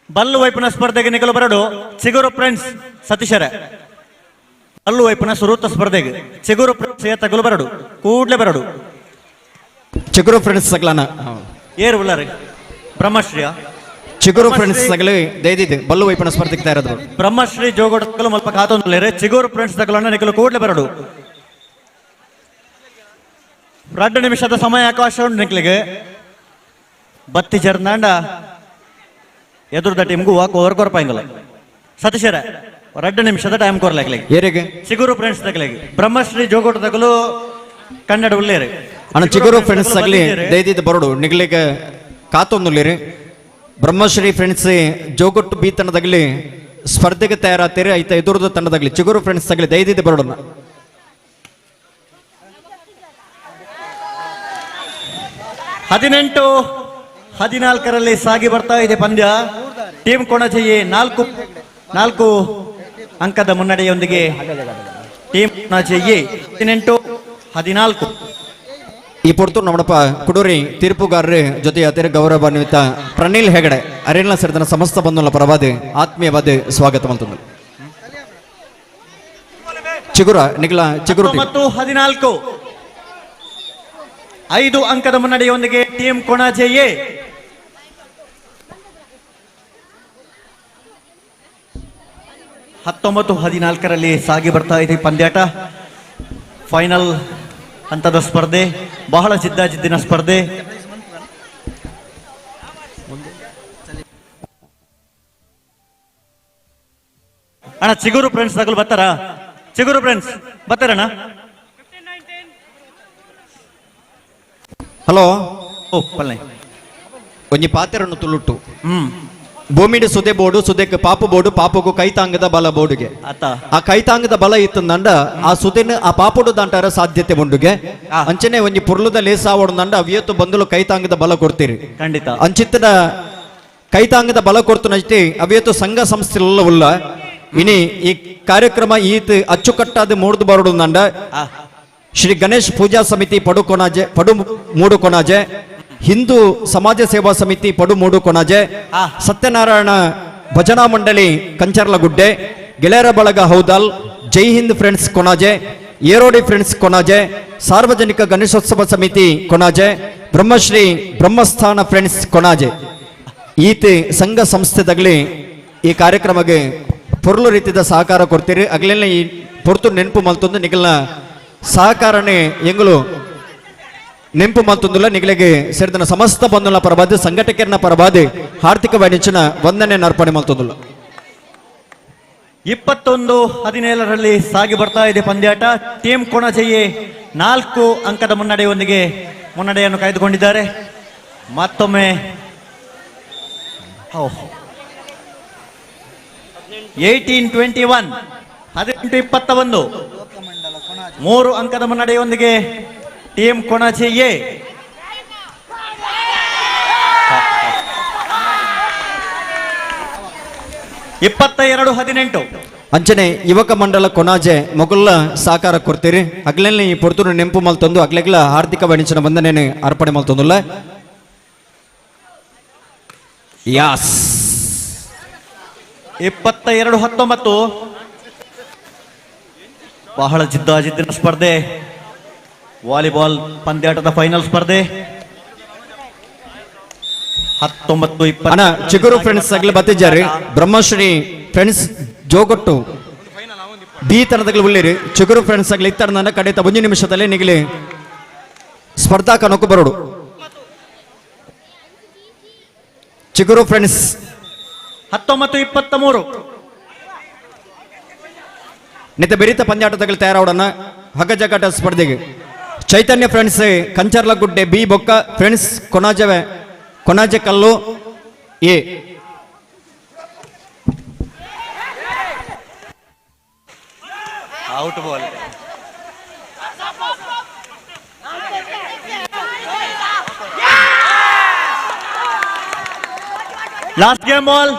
ಬಲ್ಲು ವೈಪುನ ಸ್ಪರ್ಧೆಗೆ ನಿಗಲು ಬರಡು. ಚಿಗುರು ಫ್ರೆಂಡ್ಸ್ ಸತೀಶರೇ ಬಲ್ಲು ವೈಪುನ ಸುರೂತ ಸ್ಪರ್ಧೆಗೆ ಚಿಗುರು ಫ್ರೆಂಡ್ಸ್ ತಗಲು ಬರಡು, ಕೂಡ್ಲೆ ಬರಡು. ಚಿಗುರು ಫ್ರೆಂಡ್ಸ್ ಸಗ್ಲಾನ ಏರು ಉಳ್ಳಾರಿ ಬ್ರಹ್ಮಶ್ರೀಯ. ಚಿಗುರು ಫ್ರೆಂಡ್ಸ್ ತಗಲು ದಯದಿದ್ದು ಬಲ್ಲು ವೈಪಣ ಸ್ಪರ್ಧೆಗೆ ತಯಾರಾದ್ರು. ಬ್ರಹ್ಮಶ್ರೀ ಜೋಗೋಟಗಳು ಮಲ್ಪ ಕಾತೊಂದುಲ್ಲೇರೆ ಚಿಗುರು ಫ್ರೆಂಡ್ಸ್ ತಗಲನ್ನ ನಿಕಲು ಕೂಡಲೇ ಬರಡು. 2 ನಿಮಿಷದ ಸಮಯ ಅವಕಾಶ ಉಂಟು ನಿಕ್ಲಿಗೆ. ಬತ್ತಿ ಜರ್ನಾಂಡ ಎದುರುದ ಟೀಮ್ಗೂ ವಾಕ್ ಓವರ್ ಕೊರಪಾಯಿಂಗಲ್ಲ. ಸತೀಶರ 2 ನಿಮಿಷದ ಟೈಮ್ ಕೊರ್ಲಾಗ್ಲಿಗೆ. ಏರಿಗೆ? ಚಿಗುರು ಫ್ರೆಂಡ್ಸ್ ತಗಲಿಗೆ. ಬ್ರಹ್ಮಶ್ರೀ ಜೋಗೋಟ ತಗಲು ಕನ್ನಡ ಉಲ್ಲೇರಿ. ಅಣ್ಣ ಚಿಗುರು ಫ್ರೆಂಡ್ಸ್ ತಗಲಿ ದಯದಿದ್ದು ಬರಡು ನಿಗ್ಲಿಗೆ ಕಾತೊಂದುಲ್ಲೇರಿ. ಬ್ರಹ್ಮಶ್ರೀ ಫ್ರೆಂಡ್ಸ್ ಜೋಗೊಟ್ಟು ಬಿ ತಂಡದಾಗಲಿ ಸ್ಪರ್ಧೆಗೆ ತಯಾರಾಗ್ತೀರಿ. ಐತ ಎದುರುದ ತಂಡದಾಗಲಿ ಚಿಗುರು ಫ್ರೆಂಡ್ಸ್ ತಗಲಿ ದಯದಿದ್ದು ಬರೋಣ. ಹದಿನೆಂಟು 14ರಲ್ಲಿ ಸಾಗಿ ಬರ್ತಾ ಇದೆ ಪಂದ್ಯ. ಟೀಮ್ ಕೊಣಜೆಯೇ 4 ಅಂಕದ ಮುನ್ನಡೆಯೊಂದಿಗೆ ಟೀಮ್ ಕೊಣಜೆಯೇ 18-14. ಈ ಪೊರ್ತು ನಮ್ಮಡಪ್ಪ ಕುಡೂರಿ ತೀರ್ಪುಗಾರರ ಜೊತೆ ಅತಿರ ಗೌರವಾನ್ವಿತ ಪ್ರಣೀಲ್ ಹೆಗಡೆ ಅರೇನ ಸೇರಿದ ಸಮಸ್ತ ಬಂಧುಗಳ ಪರವಾದ ಆತ್ಮೀಯವಾದ ಸ್ವಾಗತ ಮಂತಂದು. ಚಿಗುರ ನಿಗ್ಲ ಚಿಗುರು ಮತ್ತು 14 5 ಅಂಕದ ಮುನ್ನಡೆಯೊಂದಿಗೆ ಟೀಮ್ ಕೊಣಜೆಯೇ. ಹತ್ತೊಂಬತ್ತು 14ರಲ್ಲಿ ಸಾಗಿ ಬರ್ತಾ ಇದೆ ಪಂದ್ಯಾಟ. ಫೈನಲ್ ಹಂತದ ಸ್ಪರ್ಧೆ, ಬಹಳ ಜಿದ್ದಾಜಿದ್ದಿನ ಸ್ಪರ್ಧೆ. ಅಣ್ಣ ಚಿಗುರು ಫ್ರೆಂಡ್ಸ್ ತಗಲು ಬರ್ತಾರಾ? ಚಿಗುರು ಫ್ರೆಂಡ್ಸ್ ಬರ್ತಾರಣ್ಣ? ಹಲೋ ಓ ಪಲ್ಲೆ ಒಂಜಿ ಪಾತೆರನ್ನು ತುಳುಟು ಭೂಮಿಡು ಸುದೆ ಬೋಡು ಸುದೆಕ್ ಪಾಪು ಬೋಡು ಪಾಪುಗು ಕೈತಾಂಗದ ಬಲ ಬೋಡುಗೆ. ಆ ಕೈತಾಂಗದ ಬಲ ಇತ್ತಂದಂಡ ಆ ಸುದೆನ ಆ ಪಾಪುಡು ದಾಂಟಾರ ಸಾಧ್ಯತೆ ಉಂಡುಗೆ. ಅಂಚನೆ ಒಂಜಿ ಪುರ್ಲುದ ಲೇಸಾವಡುಂದಂಡ ಅವಿಯತ್ತು ಬಂದುಲು ಕೈತಾಂಗದ ಬಲ ಕೊಡ್ತೀರಿ. ಖಂಡಿತ ಅಂಚಿತ್ತದ ಕೈತಾಂಗದ ಬಲ ಕೊಡ್ತನಷ್ಟೇ ಅವಿಯತ್ತು ಸಂಘ ಸಂಸ್ಥೆಲ್ಲ ಉಲ್ಲ. ಇನಿ ಈ ಕಾರ್ಯಕ್ರಮ ಈತ್ ಅಚ್ಚುಕಟ್ಟಾದ ಮೂಡ್ದು ಬರೋಡುಂದಂಡ ಶ್ರೀ ಗಣೇಶ್ ಪೂಜಾ ಸಮಿತಿ ಪಡು ಕೊಣಾಜೆ ಪಡು ಮೂಡು ಕೊಣಾಜೆ, ಹಿಂದೂ ಸಮಾಜ ಸೇವಾ ಸಮಿತಿ ಪಡು ಮೂಡು ಕೊಣಾಜೆ, ಸತ್ಯನಾರಾಯಣ ಭಜನಾ ಮಂಡಳಿ ಕಂಚರ್ಲಗುಡ್ಡೆ, ಗೆಳೆಯರ ಬಳಗ ಹೌದಾಲ್, ಜೈ ಹಿಂದ್ ಫ್ರೆಂಡ್ಸ್ ಕೊಣಾಜೆ, ಏರೋಡಿ ಫ್ರೆಂಡ್ಸ್ ಕೊಣಾಜೆ, ಸಾರ್ವಜನಿಕ ಗಣೇಶೋತ್ಸವ ಸಮಿತಿ ಕೊಣಾಜೆ, ಬ್ರಹ್ಮಶ್ರೀ ಬ್ರಹ್ಮಸ್ಥಾನ ಫ್ರೆಂಡ್ಸ್ ಕೊಣಾಜೆ ಈತ ಸಂಘ ಸಂಸ್ಥೆದಾಗಲಿ ಈ ಕಾರ್ಯಕ್ರಮಕ್ಕೆ ಪೊರ್ಲು ರೀತಿಯ ಸಹಕಾರ ಕೊಡ್ತೀರಿ. ಅಗ್ಲೆಲ್ಲ ಈ ಪೊರ್ತು ನೆನಪು ಮಲ್ತೊಂದು ನಿಗಲ್ನ ಸಹಕಾರನೇ ಎಂಗಳು ನೆಂಪು ಮಲ್ತೊಂದುಲ್ಲ. ನಿಗಲಿಗೆ ಸೇರಿದ ಸಮಸ್ತ ಬಂಧುಲ ಪರವಾದ ಸಂಘಟಕರನ್ನ ಪರವಾದ ಆರ್ಥಿಕ ವಾಣಿಜ್ಯನ ವಂದನೆ ಅರ್ಪಣೆ ಮಲ್ತೊಂದುಲ್ಲ. 21-17ರಲ್ಲಿ ಸಾಗಿ ಬರ್ತಾ ಇದೆ ಪಂದ್ಯಾಟ. ಟೀಮ್ ಕೊಣಜೆಯೇ 4 ಅಂಕದ ಮುನ್ನಡೆಯೊಂದಿಗೆ ಮುನ್ನಡೆಯನ್ನು ಕಾಯ್ದುಕೊಂಡಿದ್ದಾರೆ. ಮತ್ತೊಮ್ಮೆ 18-21 18-21 3 ಅಂಕದ ಮುನ್ನಡೆಯೊಂದಿಗೆ ಟೀಮ್ ಕೊಣಜೆಯೇ. 22-18 ಅಂಚನೆ ಯುವಕ ಮಂಡಲ ಕೊಣಾಜೆ ಮೊಗಲ ಸಹಕಾರ ಕೊಡ್ತೀರಿ. ಅಗ್ಲೆಲ್ಲಿ ಈ ಪೊರ್ತುರು ನೆಂಪು ಮಲ್ತೊಂದು ಅಗ್ಲೆಗ್ಲ ಆರ್ಥಿಕ ವಾಣಿಜ್ಯನ ವಂದನೆ ಅರ್ಪಣೆ ಮಲ್ತೊಂದುಲ್ಲ. ಯಾಸ್ 22-19 ಬಹಳ ಜಿದ್ದಾಜಿದ್ದಿನ ಸ್ಪರ್ಧೆ, ವಾಲಿಬಾಲ್ ಪಂದ್ಯಾಟದ ಫೈನಲ್ ಸ್ಪರ್ಧೆ. 19-20 ಅಣ್ಣ ಚಿಗುರು ಫ್ರೆಂಡ್ಸ್ ಅಗ್ಲ ಬತ್ತಿದ್ದಾರೆ. ಬ್ರಹ್ಮಶ್ರೀ ಫ್ರೆಂಡ್ಸ್ ಜೋಗೊಟ್ಟು ಬಿ ತರದಗಳು ಉಳ್ಳಿರಿ. ಚಿಗುರು ಫ್ರೆಂಡ್ಸ್ ಆಗಲಿ ಇತ್ತರ ನನ್ನ ಕಡೆತ 1 ನಿಮಿಷದಲ್ಲಿ ನಿಗಲಿ ಸ್ಪರ್ಧಾ ಕನಕು ಬರೋಡು. ಚಿಗುರು ಫ್ರೆಂಡ್ಸ್ 19-23 ನಿತ ಬೆರಿತ ಪಂದ್ಯಾಟದಲ್ಲಿ ತಯಾರಾವಡನ್ನ ಹಗ್ಗಜಗ್ಗಾಟ ಸ್ಪರ್ಧೆಗೆ. ಚೈತನ್ಯ ಫ್ರೆಂಡ್ಸ್ ಕಂಚರ್ಲಗುಡ್ಡೆ ಬಿ ಬೊಕ್ಕ ಫ್ರೆಂಡ್ಸ್ ಕೊಣಾಜೆ ಕೊಣಾಜೆ ಕಲ್ಲು A. Out ball. Last game ball.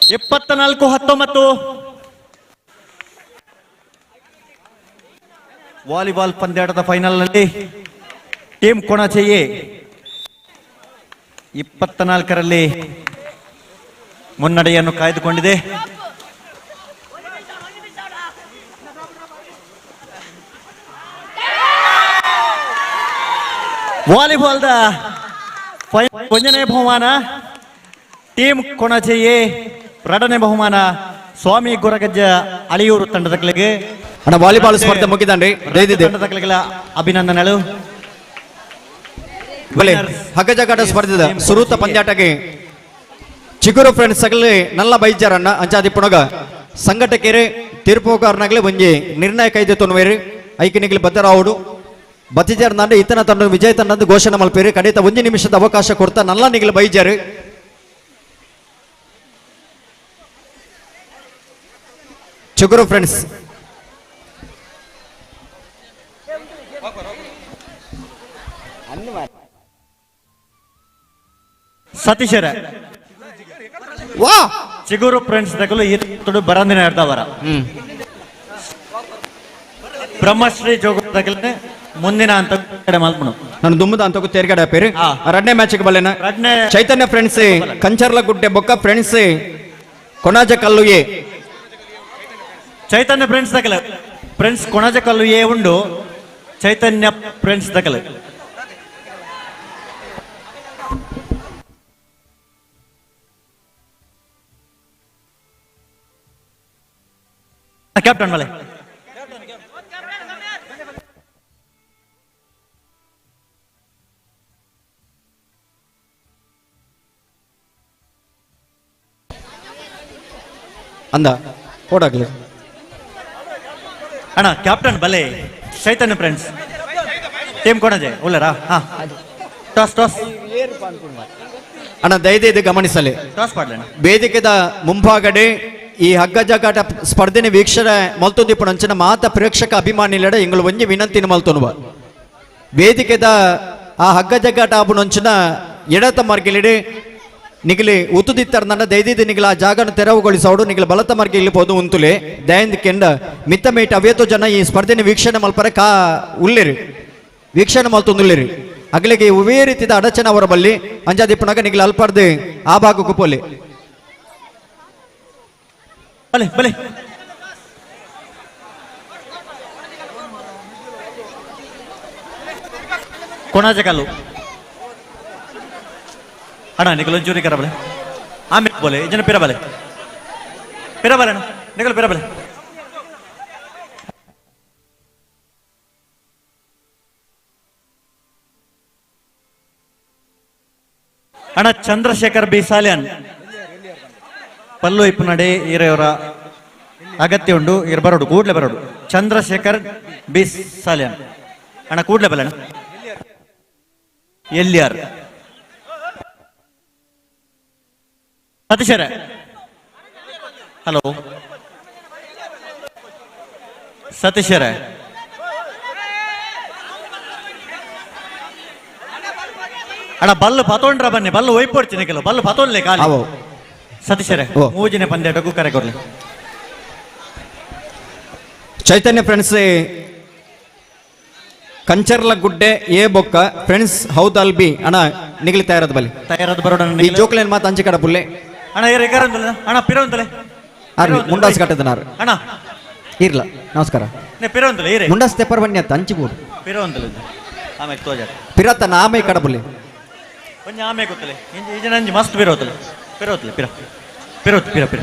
24-19 volleyball ಪಂದ್ಯಾಟದ ಫೈನಲ್ನಲ್ಲಿ ಟೀಮ್ ಕೊಣಾಜೆಯೇ 24ರಲ್ಲಿ ಮುನ್ನಡೆಯನ್ನು ಕಾಯ್ದುಕೊಂಡಿದೆ. ವಾಲಿಬಾಲ್ದ ಒಂಜನೇ ಬಹುಮಾನ ಟೀಮ್ ಕೊಣಾಜೆ ಎ, ಎರಡನೇ ಬಹುಮಾನ ಸ್ವಾಮಿ ಗೊರಗಜ್ಜ ಅಳಿಯೂರು ತಂಡದಗಳಿಗೆ. ಅಣ್ಣ ವಾಲಿಬಾಲ್ ಸ್ಪರ್ಧೆ ಮುಗಿದಾನ್ರಿ. ತಂಡದಗಳಿಗೆ ಅಭಿನಂದನೆಗಳು. ಬಲೆ ಹಗ್ಗಜಗಾಟ ಸ್ಪರ್ಧೆದ ಸುರೂತ ಪಂದ್ಯಾಟಗೆ ಚಿಗುರು ಫ್ರೆಂಡ್ಸ್ ಅಗಲಿ ನಲ್ಲ ಬೈಜಾರಣ್ಣ ಅಂಚಾದಿ ಪುಣಗ ಸಂಘಟಕೇರೆ ತೀರ್ಪುಗಾರನಾಗಲೇ ಒಂಜಿ ನಿರ್ಣಯ ಕೈದೆ ತೊನ್ವೇರಿ ಐಕಿನಿಗಲಿ ಬದ್ದರಾವುಡು ಬತ್ತಿಜಾರ್ ನಾಂಡ ಇತನ ತಂಡ ವಿಜಯ ತಂಡದ ಘೋಷಣೆ ಮಲ್ಪೇರಿ. ಕಡಿತ ಒಂಜಿ ನಿಮಿಷದ ಅವಕಾಶ ಕೊಡ್ತಾ ನಲ್ಲ ನಿಗಲಿ ಬೈಜಾರು. ಚಿಗುರು ಫ್ರೆಂಡ್ಸ್ ಸತೀಶರ ವಾ ಚಿಗುರು ಫ್ರೆಂಡ್ಸ್ ದಗಲು ಈ ತುಡು ಬರಂದಿನ ಇರ್ತಾವರ. ಬ್ರಹ್ಮಶ್ರೀ ಜೋಗದಗಲನೆ ಮುಂದಿನ ಅಂತ ಕಡೆ ಮಲ್ಪನು. ನಾನು ದುಮ್ಮದ ಅಂತ ತೇರ್ಗಡೆ ಪೇರು ಎರಡನೇ ಮ್ಯಾಚ್ ಬಲ್ಲೆನ ಚೈತನ್ಯ ಫ್ರೆಂಡ್ಸ್ ಕಂಚರ್ಲ ಗುಡ್ಡೆ ಬೊಕ್ಕ ಫ್ರೆಂಡ್ಸ್ ಕೊಣಾಜ ಕಲ್ಲು ಎ. ಚೈತನ್ಯ ಫ್ರೆಂಡ್ಸ್ ದಗಲ ಫ್ರೆಂಡ್ಸ್ ಕೊಣಾಜ ಕಲ್ಲು ಎ ಉಂಡು ಚೈತನ್ಯ ಫ್ರೆಂಡ್ಸ್ ದಗಲ. ಕ್ಯಾಪ್ಟನ್ ಮಲೆ ಅಂದ ಓಡಾಗ್ಲಿ ಅಣ್ಣ ಕ್ಯಾಪ್ಟನ್ ಬಲೆ ಚೈತನ್ಯ ಫ್ರೆಂಡ್ಸ್ ಟೀಮ್ ಕೊಣಜೆ ಉಳ್ಳರಾ. ಹಾ ಟಾಸ್ ಟಾಸ್ ಅಣ್ಣ ದಯದೈದು ಗಮನಿಸಲಿ. ಟಾಸ್ ಪಾಡ್ಲಣ್ಣ. ವೇದಿಕೆದ ಮುಂಭಾಗಡೆ ಈ ಹಗ್ಗಜಗಾಟ ಸ್ಪರ್ಧೆನ ವೀಕ್ಷಣೆ ಮಲ್ತೊಂದಿಪ್ಪುನಂಚಿನ ಮಾತ ಪ್ರೇಕ್ಷಕ ಅಭಿಮಾನಿಲೆಡ ಎಂಗಳು ಒಂಜಿ ವಿನಂತಿನ ಮಲ್ತೊನುವ. ವೇದಿಕೆದ ಆ ಹಗ್ಗಜಗಾಟ ಆಪುನಂಚಿನ ಎಡತ ಮಾರ್ಗಿಲಿಡೆ ನಿಗಲಿ ಉತ್ತುದಿತ್ತರ್ನಂಡ ದೈದಿದ್ದು ನಿಗಲ ಆ ಜಾಗನ ತೆರವುಗೊಳಿಸೋಡು ನಿಗಲ ಬಲತ ಮಾರ್ಗ ಇಲ್ಲಿ ಪೋದು ಉಂತುಲೆ ದಯಂದ ಕೆಂಡ ಮಿತ್ತ ಮೇಟ್ ಅವೇತೋ ಜನ ಈ ಸ್ಪರ್ಧೆನ ವೀಕ್ಷಣೆ ಮಲ್ಪರೆ ಕಾ ಉಲ್ಲೇರಿ ವೀಕ್ಷಣೆ ಮಲ್ತೊಂದುಲ್ಲೇರಿ. ಅಗಲಿಗೆ ಉವೇ ರೀತಿದ ಅಡಚಣೆ ಅವರ ಬಲ್ಲಿ ಅಂಜಾದಿಪ್ಪುನಾಗ ನಿಗಲ ಅಲ್ಪರ್ದು ಆ ಭಾಗಕ್ಕೂ ಪೋಲೆ. ಬಲೆ ಬಲೆ ಕೊಣಾಜಕಲ್ಲು ಅಣ್ಣ ನಿಕಲ್ ಒಂಚೂರಿ ಕರ ಬಲೆ ಆಮೇಲೆ ಬೋಲೆ ಜನ ಪಿರ ಬಲೆ ಪಿರ ಬಲೆ ಅಣ್ಣ ನಿಕಲ್ ಪಿರ ಬಲೆ. ಅಣ್ಣ ಚಂದ್ರಶೇಖರ್ ಬಿ ಸಾಲ್ಯಾನ್ ಪಲ್ಲು ಇಪ್ಪು ನಡೆ ಈರೆಯವರ ಅಗತ್ಯ ಉಂಡು ಇರ್ ಬರೋಡು ಕೂಡ್ಲೆ ಬರೋಡು. ಚಂದ್ರಶೇಖರ್ ಬಿ ಸಾಲ್ಯಾನ್ ಅಣ್ಣ ಕೂಡ್ಲೆ ಬಲ್ಲ ಅಣ್ಣ. ಎಲ್ಲಿಯಾರ್ ಸತೀಶರೇ ಹಲೋ ಸತೀಶರೇ ಅಣ್ಣ ಬಲ್ಲು ಪತೊಂಡ್ರ ಬನ್ನಿ ಬಲ್ಲು ಒಯ್ಪೊಡ್ತೀನಿ ಕೆಲವು ಬಲ್ಲು ಪತೊಂಡ್ಲೆ ಕಾಲಿ. ಸತೀಶರೇ ಮೂಜಿನ ಪಂದ್ಯಾಟಕ್ಕೂ ಕರೆ ಕೊಡ್ಲಿ. ಚೈತನ್ಯ ಫ್ರೆಂಡ್ಸ್ ಕಂಚರ್ಲ ಗುಡ್ಡೆ ಎ ಬೊಕ್ಕ ಫ್ರೆಂಡ್ಸ್ ಹೌದಲ್ ಬಿ ಅಣ್ಣ ನಿಗಲಿ ತಯಾರದ ಬಲ್ಲಿ ತಯಾರದ ಬರೋಣ. ಈ ಜೋಕ್ಲೇನ್ ಮಾತು ಅಂಚೆ ಕಡ ಪುಲ್ಲೆ ಅಣ್ಣ ಏ ರೆಗಾರಂದಲ್ಲ ಅಣ್ಣ ಪಿರೋಂದಲೆ ಆರ್ವಿ ಮುಂಡಾಸ್ ಕಟ್ಟದನಾರು ಅಣ್ಣ ಇರ್ಲ ನಮಸ್ಕಾರ ನೆ ಪಿರೋಂದಲೆ ಇರೆ ಮುಂಡಾಸ್ ತೆಪ್ಪರ್ ಬನ್ನಿ ಅಂತ ಅಂಚಿ ಬೋಡು ಪಿರೋಂದಲೆ ಆಮೇಲೆ ತೋಜ ಪಿರತ ನಾಮೆ ಕಡಬುಲ್ಲೆ ಒಂಜಿ ಆಮೆ ಗೊತ್ತಲೆ ಇಂಜಿ ಇಜನ ಅಂಜಿ ಮಸ್ತ್ ಪಿರೋತಲೆ ಪಿರೋತಲೆ ಪಿರ ಪಿರೋತ್ ಪಿರ ಪಿರ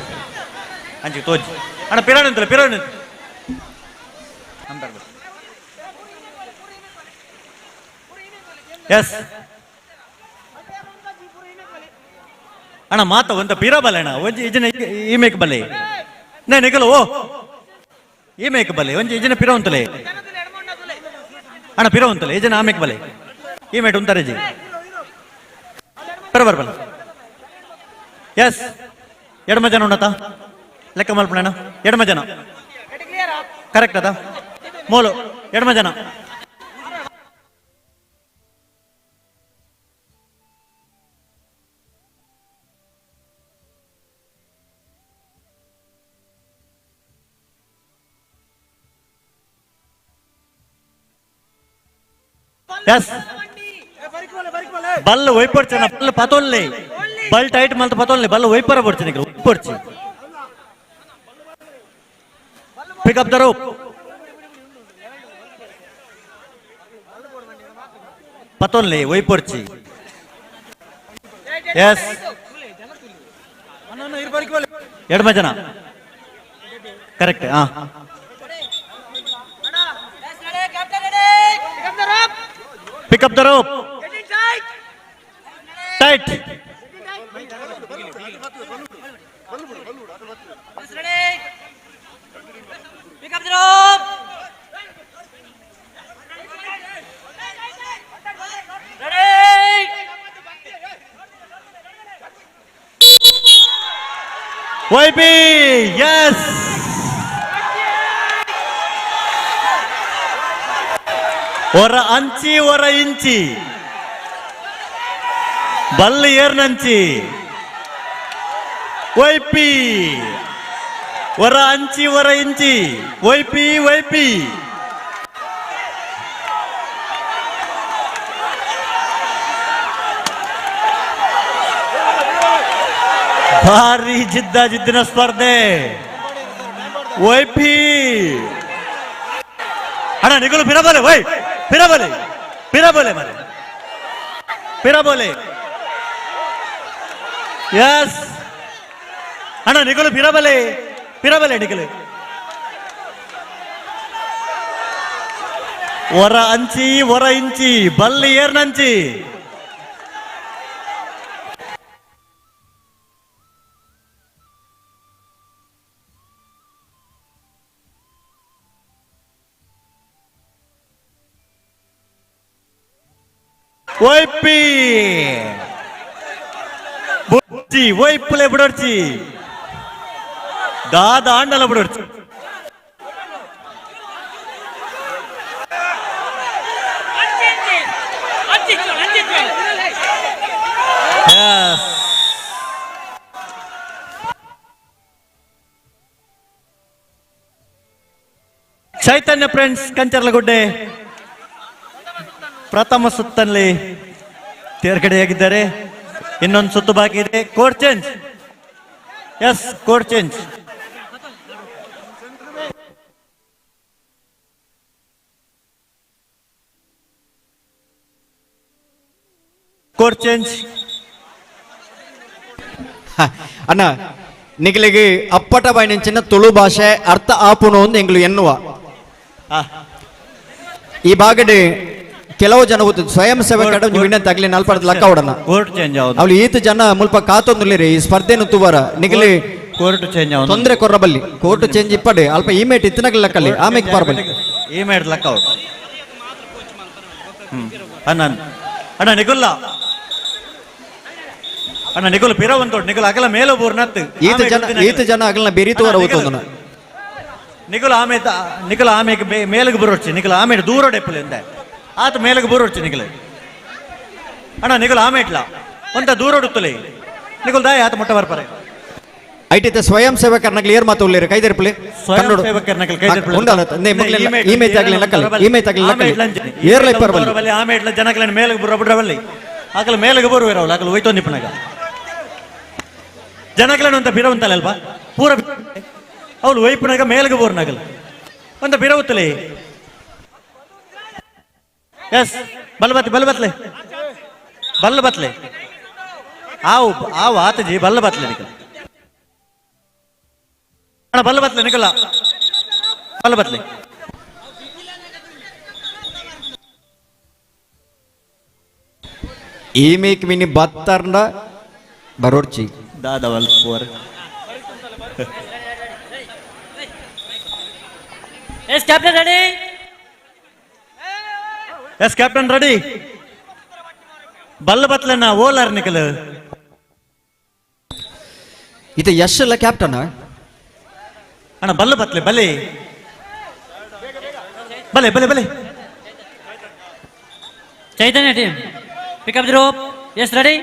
ಅಂಜಿ ತೋಜ್ ಅಣ್ಣ ಪಿರೋಣಂತಲೆ ಪಿರೋಣ ಎಸ್ ಅಣ್ಣ ಮಾತ ಒಂದ ಪಿರ ಬಲೆ ಅಣ್ಣ ಒಂಜಿ ಇಜನ ಈ ಮೇಕ್ ಬಲೆ ನೇ ನಿಕಲು ಓ ಈ ಮೇಕ್ ಬಲೆ ಒಂಜಿ ಇಜನ ಪಿರ ಉಂತಲೆ ಅಣ್ಣ ಪಿರ ಉಂತಲೆ ಇಜನ ಆ ಮೇಕ್ ಬಲೆ ಈ ಮೇಟ್ ಉಂತಾರೆ ಜಿ ಪಿರ ಬರಬಲ್ಲ. ಎಸ್ ಎಡಮ ಜನ ಉಂಡತ ಲೆಕ್ಕ ಮಲ್ಪಣ ಎಡಮ ಜನ ಕರೆಕ್ಟ್ ಅದ ಮೋಲು ಎಡಮ ಜನ ಎಸ್ ಬಲ್ಲು ಒಯ್ಪೊಡ್ಚನ ಬಲ್ಲು ಪತೊಲ್ಲೆ ಬಲ್ ಟೈಟ್ ಮಲ್ತ ಪತೊಲ್ಲೆ ಬಲ್ಲು ಒಯ್ಪರ ಪೊಡ್ಚಿ ಒಯ್ಪೊಡ್ಚಿ ಪಿಕಪ್ the rope ಪತೊಲ್ಲೆ ಒಯ್ಪೊಡ್ಚಿ. ಎಸ್ ಎಡ್ಮ ಜನ ಕರೆಕ್ಟ್. ಹಾ pick up the rope tight. Pick up the rope. Ready. YP yes. ಒರ ಅಂಚಿ ಒರ ಇಂಚಿ ಬಲ್ಲು ಏರ್ನಂಚಿ ವೈಪಿ ಒರ ಅಂಚಿ ಒರ ಇಂಚಿ ವೈಪಿ ವೈಪಿ. ಭಾರಿ ಜಿದ್ದ ಜಿದ್ದಿನ ಸ್ಪರ್ಧೆ. ವೈಪಿ ಅಣ್ಣ ನಿಗುಲು ಪಿರಬಲೆ ವೈ ಪಿರಬಲೆ ಪಿರಬಲೆ ಮರೆ ಪಿರಬಲೆ. ಎಸ್ ಅಣ್ಣ ನಿಗುಲು ಪಿರಬಲೆ ಪಿರಬಲೆ ನಿಗುಲು. ಒರ ಅಂಚಿ ಒರ ಇಂಚಿ ಬಲ್ಲಿ ಏರ್ನಂಚಿ. ವೈಪಿ ಬುಡ್ಚಿ ವೈಪುಲೆ ಬುಡರ್ಚಿ ದಾದ ಆಂಡಲ ಬುಡರ್ಚಿ. ಚೈತನ್ಯ ಫ್ರೆಂಡ್ಸ್ ಕಂಚರ್ಲಗುಡ್ಡೆ ಪ್ರಥಮ ಸುತ್ತಲ್ಲಿ ತೇರ್ಗಡೆಯಾಗಿದ್ದಾರೆ. ಇನ್ನೊಂದು ಸುತ್ತು ಬಾಕಿ ಇದೆ. Court change. Yes court change. Court change. ಅಣ್ಣ ನಿಗಲಿಗೆ ಅಪ್ಪಟ ಬಾಯಿನಂಚಿನ ತುಳು ಭಾಷೆ ಅರ್ಥ ಆಪುನು ಅಂತ ಎಂಗ್ಲು ಎನ್ನುವ ಈ ಭಾಗಡೆ ಕೆಲವು ಜನ ಸ್ವಯಂ ಸೇವಕ ವಿನಂತಿ ಆಗಲಿ ನಾಲ್ಪದ ಲಕ್ಕ ಹೊಡೋಣ. ಕೋರ್ಟ್ ಚೇಂಜ್ ಅವಳು ಈತ ಜನ ಮುಲ್ಪ ಕಾತೊಂದುಲಿರಿ ಈ ಸ್ಪರ್ಧೆನು ತುವರ ನಿಗಲಿ ಕೋರ್ಟ್ ಚೇಂಜ್ ತೊಂದರೆ ಕೊರ್ರಬಲ್ಲಿ ಕೋರ್ಟ್ ಚೇಂಜ್ ಇಪ್ಪಡೆ ಅಲ್ಪ ಈ ಮೇಟ್ ಇತ್ತನಗಲ ಲಕ್ಕಲ್ಲಿ ಆಮೇಲೆ ಪಾರಬಲ್ಲಿ ಈ ಮೇಟ್ ಲಕ್ಕ ಅಣ್ಣ ಅಣ್ಣ ನಿಗುಲ್ಲ ಅಣ್ಣ ನಿಗುಲ್ ಪಿರವಂತೋಟ್ ನಿಗುಲ್ ಅಗಲ ಮೇಲ ಬೋರ್ನತ್ ಈತ ಜನ ಈತ ಜನ ಅಗಲನ ಬೆರಿತುವರ ಹೋತೊಂದನ ನಿಗುಲ್ ಆಮೆ ನಿಗುಲ್ ಆಮೆಗೆ ಮೇಲಗೆ ಬರೋಡ್ಚಿ ನಿಗುಲ್ ಆಮೆ ದೂರ ಡೆಪ್ಪಲಿಂದ ಆತ ಮೇಲಗೆ ಬರೋಡ್ಚಿ ನಿಗುಲ್ ಅಣ್ಣ ನಿಗುಲ್ ಆಮೆ ಇಟ್ಲ ಒಂತ ದೂರ ಹೊಡುತ್ತಲೇ ನಿಗುಲ್ ದಾಯ ಆತ ಮೊಟ್ಟ ಬರ್ಪಾರೆ ಐಟಿತ ಸ್ವಯಂ ಸೇವಕರ್ನಗಲ್ ಏರ್ ಮಾತು ಉಳ್ಳೇರು ಕೈದೆರ್ಪಲೆ ಸ್ವಯಂ ಸೇವಕರ್ನಗಲ್ ಕೈದೆರ್ಪಲೆ ಈ ಮೇತ್ ಆಗಲಿ ಲಕ್ಕಲಿ ಈ ಮೇತ್ ಆಗಲಿ ಲಕ್ಕಲಿ ಏರ್ಲೈ ಪರ್ಬಲ್ಲಿ ಆಮೆ ಇಟ್ಲ ಜನಗಳನ್ನ ಮೇಲಗೆ ಬರೋ ಬಿಡ್ರವಲ್ಲಿ ಆಗಲ ಮೇಲಗೆ ಬರುವಿರವಲ್ಲ ಆಗಲ ಹೋಯ್ತು ನಿಪ್ಪನಾಗ ಜನಗಳನ್ನ ಅಂತ ಬಿರವಂತಲ್ಲ ಅಲ್ವಾ ಪೂರ ಅವಳು ವೈಪನಾಗ ಮೇಲಗೆ ಬೋರ್ನಾಗಲ್ಲ ಅಂತ ಬಿರವತ್ತಲೇ. ಎಸ್ ಬಲ್ಬತ್ಲೆ ಬಲ್ಬತ್ಲೆ ಬಲ್ಬತ್ಲೆ ಆವು ಆವು ಆತಜಿ ಬಲ್ಬತ್ಲೆ ನಿಕಲ್ ಅಣ್ಣ ಬಲ್ಬತ್ಲೆ ನಿಕಲ್ಲ ಬಲ್ಬತ್ಲೆ. ಈ ಮೇಕ್ ಮಿನಿ ಬತ್ತರ್ನ ಬರೋಡ್ಚಿ ದಾದವಲ್ ಪೋರ್. Yes captain ready. Yes captain ready. ಬಲ್ಲ ಬತ್ಲನ್ನ ಓಲಾರ್ ನಿಕಲ್ ಇದು ಯಶ್ ಅಲ್ಲ ಕ್ಯಾಪ್ಟನ್ ಅಣ್ಣ ಬಲ್ಲ ಬತ್ಲೆ ಬಲೆ ಬಲೆ ಬಲೆ ಬಲೆ. Chaitanya team pick up the rope. Yes ready.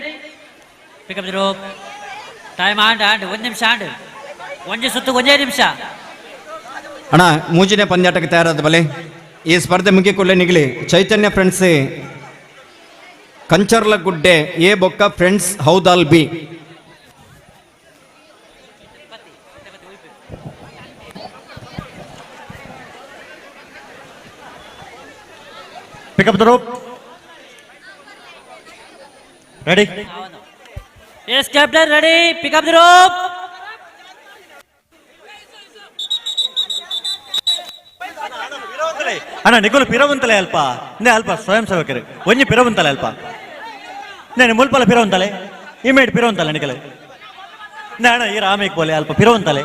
Pick up the rope. Time and and ಒಂದು ನಿಮಿಷ ಆಂಡ್ ಒಂಜಿ ಸುತ್ತು ಒಂದೇ ನಿಮಿಷ. ಅಣ್ಣ ಮೂಜಿನೇ ಪಂದ್ಯಾಟಕ್ಕೆ ತಯಾರಾದ ಬಲೆ ಈ ಸ್ಪರ್ಧೆ ಮುಗಿಕೊಳ್ಳೆ ನಿಗಲಿ ಚೈತನ್ಯ ಫ್ರೆಂಡ್ಸ್ ಕಂಚರ್ಲಗುಡ್ಡೆ ಎ ಬೊಕ್ಕ friends ಹೌದಾಲ್ B. Pick up the rope. Ready. Yes captain, ready, pick up the rope. ಅಣ್ಣ ನಿಕುಲು ಪಿರವಂತಲೆ ಅಲ್ಪ ನೇ ಅಲ್ಪ ಸ್ವಯಂ ಸೇವಕರು ಒಂಜಿ ಪಿರವಂತಲೆ ಅಲ್ಪ ನೇನು ಮುಲ್ಪಲ ಪಿರವಂತಲೆ ಇಮೇಡ್ ಪಿರವಂತಲೆ ನಿಕಲೆ ನೇ ಅಣ್ಣ ಈ ರಾಮೇಕ್ ಬೋಲೆ ಅಲ್ಪ ಪಿರವಂತಲೆ.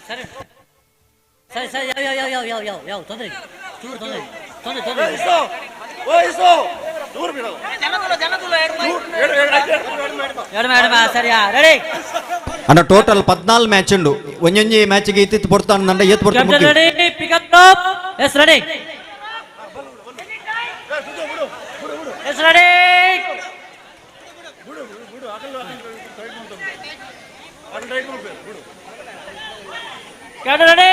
ಸರಿ ಸರಿ ಸರಿ, ಯಾವ ಯಾವ ಯಾವ ಯಾವ ಯಾವ ಯಾವ ತೊಂದರೆ ಚೂರು ತೊಂದರೆ ತೊಂದರೆ ತೊಂದರೆ. ಸರಿಯಾ, ರೆಡಿ. ಅಣ್ಣ ಟೋಟಲ್ 14 ಮ್ಯಾಚ್ ಉಂಡು. ಒಂಜೊಂಜಿ ಮ್ಯಾಚ್ಗೆ ಇತ್ತಿತ್ತು ಪೊರ್ತಾನ ನಂಡ ಏತ್ ಪೊರ್ತು. Captain ready, pick up rope. Yes ready, yes ready. Captain ready.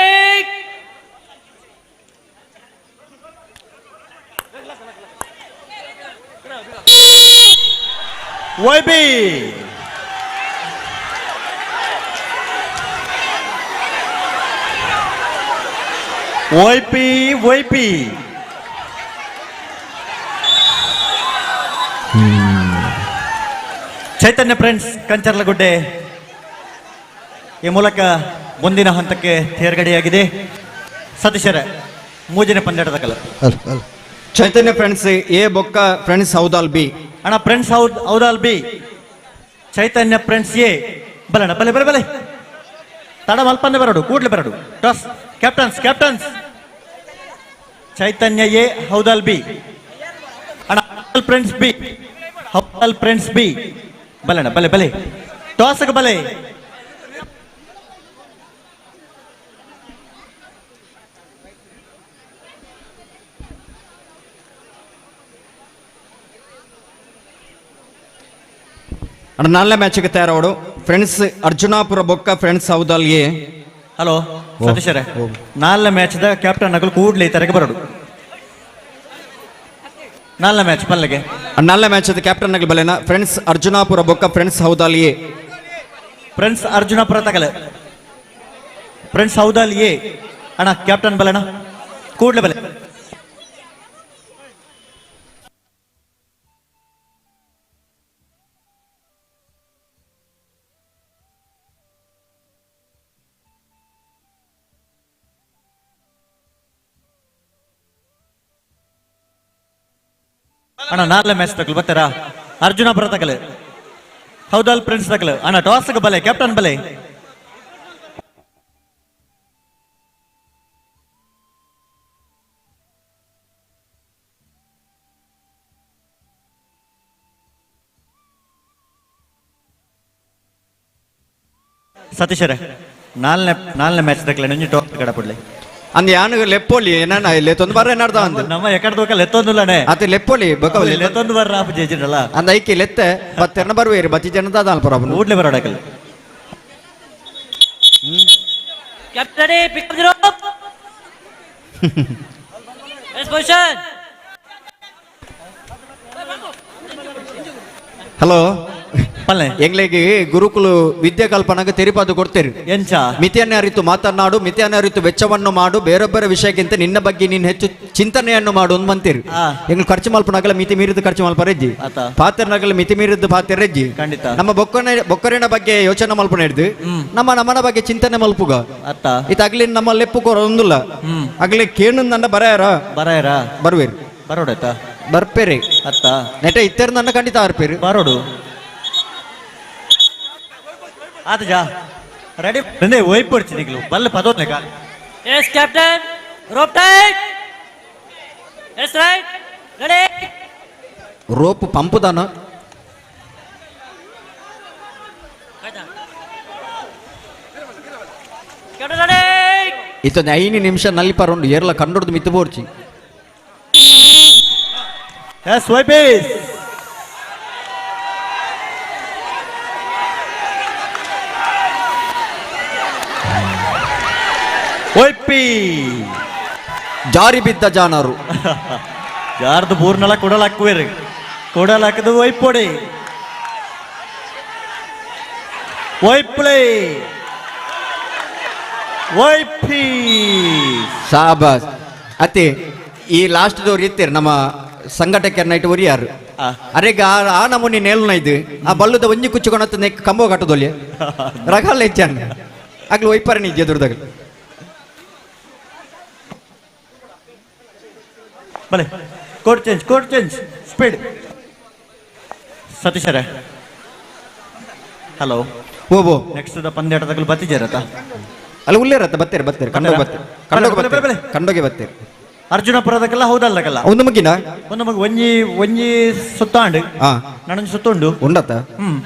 YB YP YP. ಚೈತನ್ಯ ಫ್ರೆಂಡ್ಸ್ ಕಂಚರ್ಲಗುಡ್ಡೆ ಈ ಮೂಲಕ ಮುಂದಿನ ಹಂತಕ್ಕೆ ತೇರ್ಗಡೆಯಾಗಿದೆ. ಸತೀಶರ ಮೂಜನೆ ಪಂದ್ಯಾಟದ ಕಲ. ಚೈತನ್ಯ ಫ್ರೆಂಡ್ಸ್ ಎ ಬೊಕ್ಕ ಫ್ರೆಂಡ್ಸ್ ಹೌದಾಲ್ ಬಿ. ಅಣ್ಣ ಫ್ರೆಂಡ್ಸ್ ಹೌದಾಲ್ ಬಿ, ಚೈತನ್ಯ ಫ್ರೆಂಡ್ಸ್ ಎ. ಬಲಣ್ಣ ಬಲೆ ಬಲೆ ಬಲೆ, ತಡ ಮಲ್ಪಂದೆ ಬರಡು, ಕೂಡ್ಲೆ ಬರಡು. Toss captains captains. Chaitanya A, Houdal B. ಅಣ್ಣ ಫ್ರೆಂಡ್ಸ್ ಬಿ, ಹೌದಾಲ್ ಫ್ರೆಂಡ್ಸ್ ಬಿ. ಬಲಣ್ಣ ಬಲೆ ಬಲೆ, ಟಾಸ್ಗೆ ಬಲೆ. ಅಣ್ಣ ನಾಲ್ನೇ ಮ್ಯಾಚ್ಗೆ ತಯಾರಾವಡು ಫ್ರೆಂಡ್ಸ್ ಅರ್ಜುನಾಪುರ ಬೊಕ್ಕ ಫ್ರೆಂಡ್ಸ್ ಹೌದಾಲ್ ಎ. ಹಲೋ ಸತೀಶರೇ, ನಾಲ್ನೇ ಮ್ಯಾಚ್ದ ಕ್ಯಾಪ್ಟನ್ ನಗಲು ಕೂಡ್ಲೆ ತರಗೆ ಬರಡು. ನಾಲ್ನೇ ಮ್ಯಾಚ್ ಪಲ್ಲೆಗೆ. ನಾಲ್ನೇ ಮ್ಯಾಚ್ ಕ್ಯಾಪ್ಟನ್ ನಗಲು ಬಲೆನಾ ಫ್ರೆಂಡ್ಸ್ ಅರ್ಜುನಾಪುರ ಬೊಕ್ಕ ಫ್ರೆಂಡ್ಸ್ ಹೌದಾಲ್ ಎ. ಫ್ರೆಂಡ್ಸ್ ಅರ್ಜುನಾಪುರ ತಗಲೆ, ಫ್ರೆಂಡ್ಸ್ ಹೌದಾಲ್ ಎ. ಅಣ್ಣ ಕ್ಯಾಪ್ಟನ್ ಬಲೆನಾ ಕೂಡ್ಲೆ ಬಲೆ. ಅಣ್ಣ ನಾಲ್ನೇ ಮ್ಯಾಚ್ ತಗಲು ಬರ್ತಾರಾ? ಅರ್ಜುನಾಪುರ ತಗಲು, ಹೌದಾಲ್ ಪ್ರಿನ್ಸ್ ತಗಲು. ಅಣ್ಣ ಟಾಸ್ಗೆ ಬಲೆ, ಕ್ಯಾಪ್ಟನ್ ಬಲೆ. ಸತೀಶರೇ ನಾಲ್ನೇ ನಾಲ್ನೇ ಮ್ಯಾಚ್ ತಗಲೆ ನಂಜಿ ಟಾಸ್ ಕಡಪಡ್ಲಿ. ಅಂದ್ ಯಾನು ಲೆಪ್ಪೋಲಿ ಏನ ಲೆತ್ತೊಂದು ಬರ್ರ ಏನಾಡ್ದ ಅಂದ್ ನಮ್ಮ ಎಕಡೆ ದೋಕ ಲೆತ್ತೊಂದುಲ್ಲನೆ ಅತಿ ಲೆಪ್ಪೋಲಿ ಬೊಕ ಲೆತ್ತೊಂದು ಬರ್ರ ಆಪ್ ಜೇಜಿರಲ್ಲ ಅಂದ ಐಕಿ ಲೆತ್ತೆ ಬತ್ತೆರ್ನ ಬರುವೇರಿ ಬತ್ತಿ ಜನದ dal ಪರಬನು ಊಡ್ಲೆ ಬರೋಡಕಲ್. Captain ready, pick up the rope. Yes position. Hello ಎಂಗ್ಲಿಗೆ ಗುರುಕುಲು ವಿದ್ಯೆ ಕಲ್ಪನಾಗ ತೆರಿಪಾದು ಕೊಡ್ತೀರಿ. ಎಂಚ ಮಿತಿಯನ್ನೇ ಅರಿತು ಮಾತನಾಡು, ಮಿತಿಯನ್ನೇ ಅರಿತು ವೆಚ್ಚವನ್ನು ಮಾಡು, ಬೇರೊಬ್ಬರ ವಿಷಯಕ್ಕಿಂತ ನಿನ್ನ ಬಗ್ಗೆ ನೀನು ಹೆಚ್ಚು ಚಿಂತನೆಯನ್ನು ಮಾಡು ಅಂತ ಅಂತೀರಿ. ಎಂಗ್ಲು ಖರ್ಚು ಮಲ್ಪನಾಗಲ ಮಿತಿ ಮೀರಿದ ಖರ್ಚು ಮಲ್ಪರೆಜ್ಜಿ, ಪಾತ್ರನಾಗಲ ಮಿತಿ ಮೀರಿದ ಪಾತ್ರರೆಜ್ಜಿ. ಖಂಡಿತ ನಮ್ಮ ಬೊಕ್ಕರಿನ ಬಗ್ಗೆ ಯೋಚನೆ ಮಲ್ಪನ ಹಿಡ್ದು ನಮ್ಮ ನಮ್ಮನ ಬಗ್ಗೆ ಚಿಂತನೆ ಮಲ್ಪುಗ. ಇದಾಗ್ಲಿ ನಮ್ಮ ಲೆಪ್ಪು ಕೊರೊಂದಿಲ್ಲ ಆಗ್ಲಿ ಕೇಣು ನನ್ನ ಬರಾಯರ ಬರಾಯರ ಬರುವೇರಿ ಬರೋಡಾಯ್ತಾ ಬರ್ಪೇರಿ ಅತ್ತ ನೆಟ ಇತ್ತರ ನನ್ನ ಖಂಡಿತ ಆರ್ಪೇರಿ ಬರೋಡು ಆತಜಾ ರೆಡಿ ಬಂದೆ ಒಯ್ಪೊಡ್ಚಿ ನಿಗ್ಲು ಬಲ್ಲ ಪದೋತ್ಲೆ ಕಾಲ್. Yes captain, rope tight. Yes right, ready. Rope ಪಂಪುದಾನ. Captain ready. ಇತ್ತೊಂದು 5 ನಿಮಿಷ ನಲ್ಲಿಪಾರ ಉಂಡು ಏರ್ಲ ಕಂಡೊಡ್ದು ಮಿತ್ತು ಬೋರ್ಚಿ. ಎಸ್ ವೈಪೀಸ್ ಒಯ್ಪಿ ಜಾರಿ ಬಿದ್ದ ಜಾನರು ಜಾರ್ದು ಬೂರ್ನೆಲ್ಲ ಕೊಡಲ್ ಹಾಕುವೇರಿ, ಕೊಡಲ್ ಹಾಕಿದು ಒಯ್ಪೊಡಿ ಒಯ್ಪ್ಲೇ ಒಯ್ಪಿ ಸಾಬಾಸ್. ಅತಿ ಈ ಲಾಸ್ಟ್ ದವ್ರು ಇತ್ತೀರಿ ನಮ್ಮ ಸಂಘಟಕರ ನೈಟ್ ಒರಿಯಾರು. ಅರೆಗ ಆ ನಮೂನಿ ನೇಲ್ನ ಇದು ಆ ಬಲ್ಲುದ ಒಂಜಿ ಕುಚ್ಚುಕೊಣತ್ ನೆಕ್ ಕಂಬೋ ಕಟ್ಟದೊಲ್ಲೆ ರಗಲ್ಲ ಇಚ್ಚಾನ್ ಆಗ್ಲು ಒಯ್ಪರನಿ ಎದುರುದಾಗ ಬಲೆ ಕೋಡ್ ಚೇಂಜ್ ಸ್ಪೀಡ್ ಸತೀಶರೇ ಹಲೋ ಓಬೋ ನೆಕ್ಸ್ಟ್ the ಪಂದ್ಯಾಟದಾಗಲು ಬತ್ತಿಜೇರತ ಅಲ್ಲ ಉಲ್ಲೇರತ್ತ ಬತ್ತೇರು ಬತ್ತೇರು ಕಂಡೋಗಿ ಬತ್ತೇರು ಕಂಡೋಗಿ ಬತ್ತೇರು ಕಂಡೋಗಿ ಬತ್ತೇರು ಅರ್ಜುನಪುರದಕ್ಕೆಲ್ಲ ಹೌದಲ್ಲಕಲ್ಲ ಒಂದು ಮುಗಿನ ಒಂದು ಮಗು ಒಂಜಿ ಒಂಜಿ ಸುತ್ತಾಂಡು ನನೊಂಜಿ ಸುತ್ತುಂಡು ಉಂಡತ್ತ ಹ್ಮ್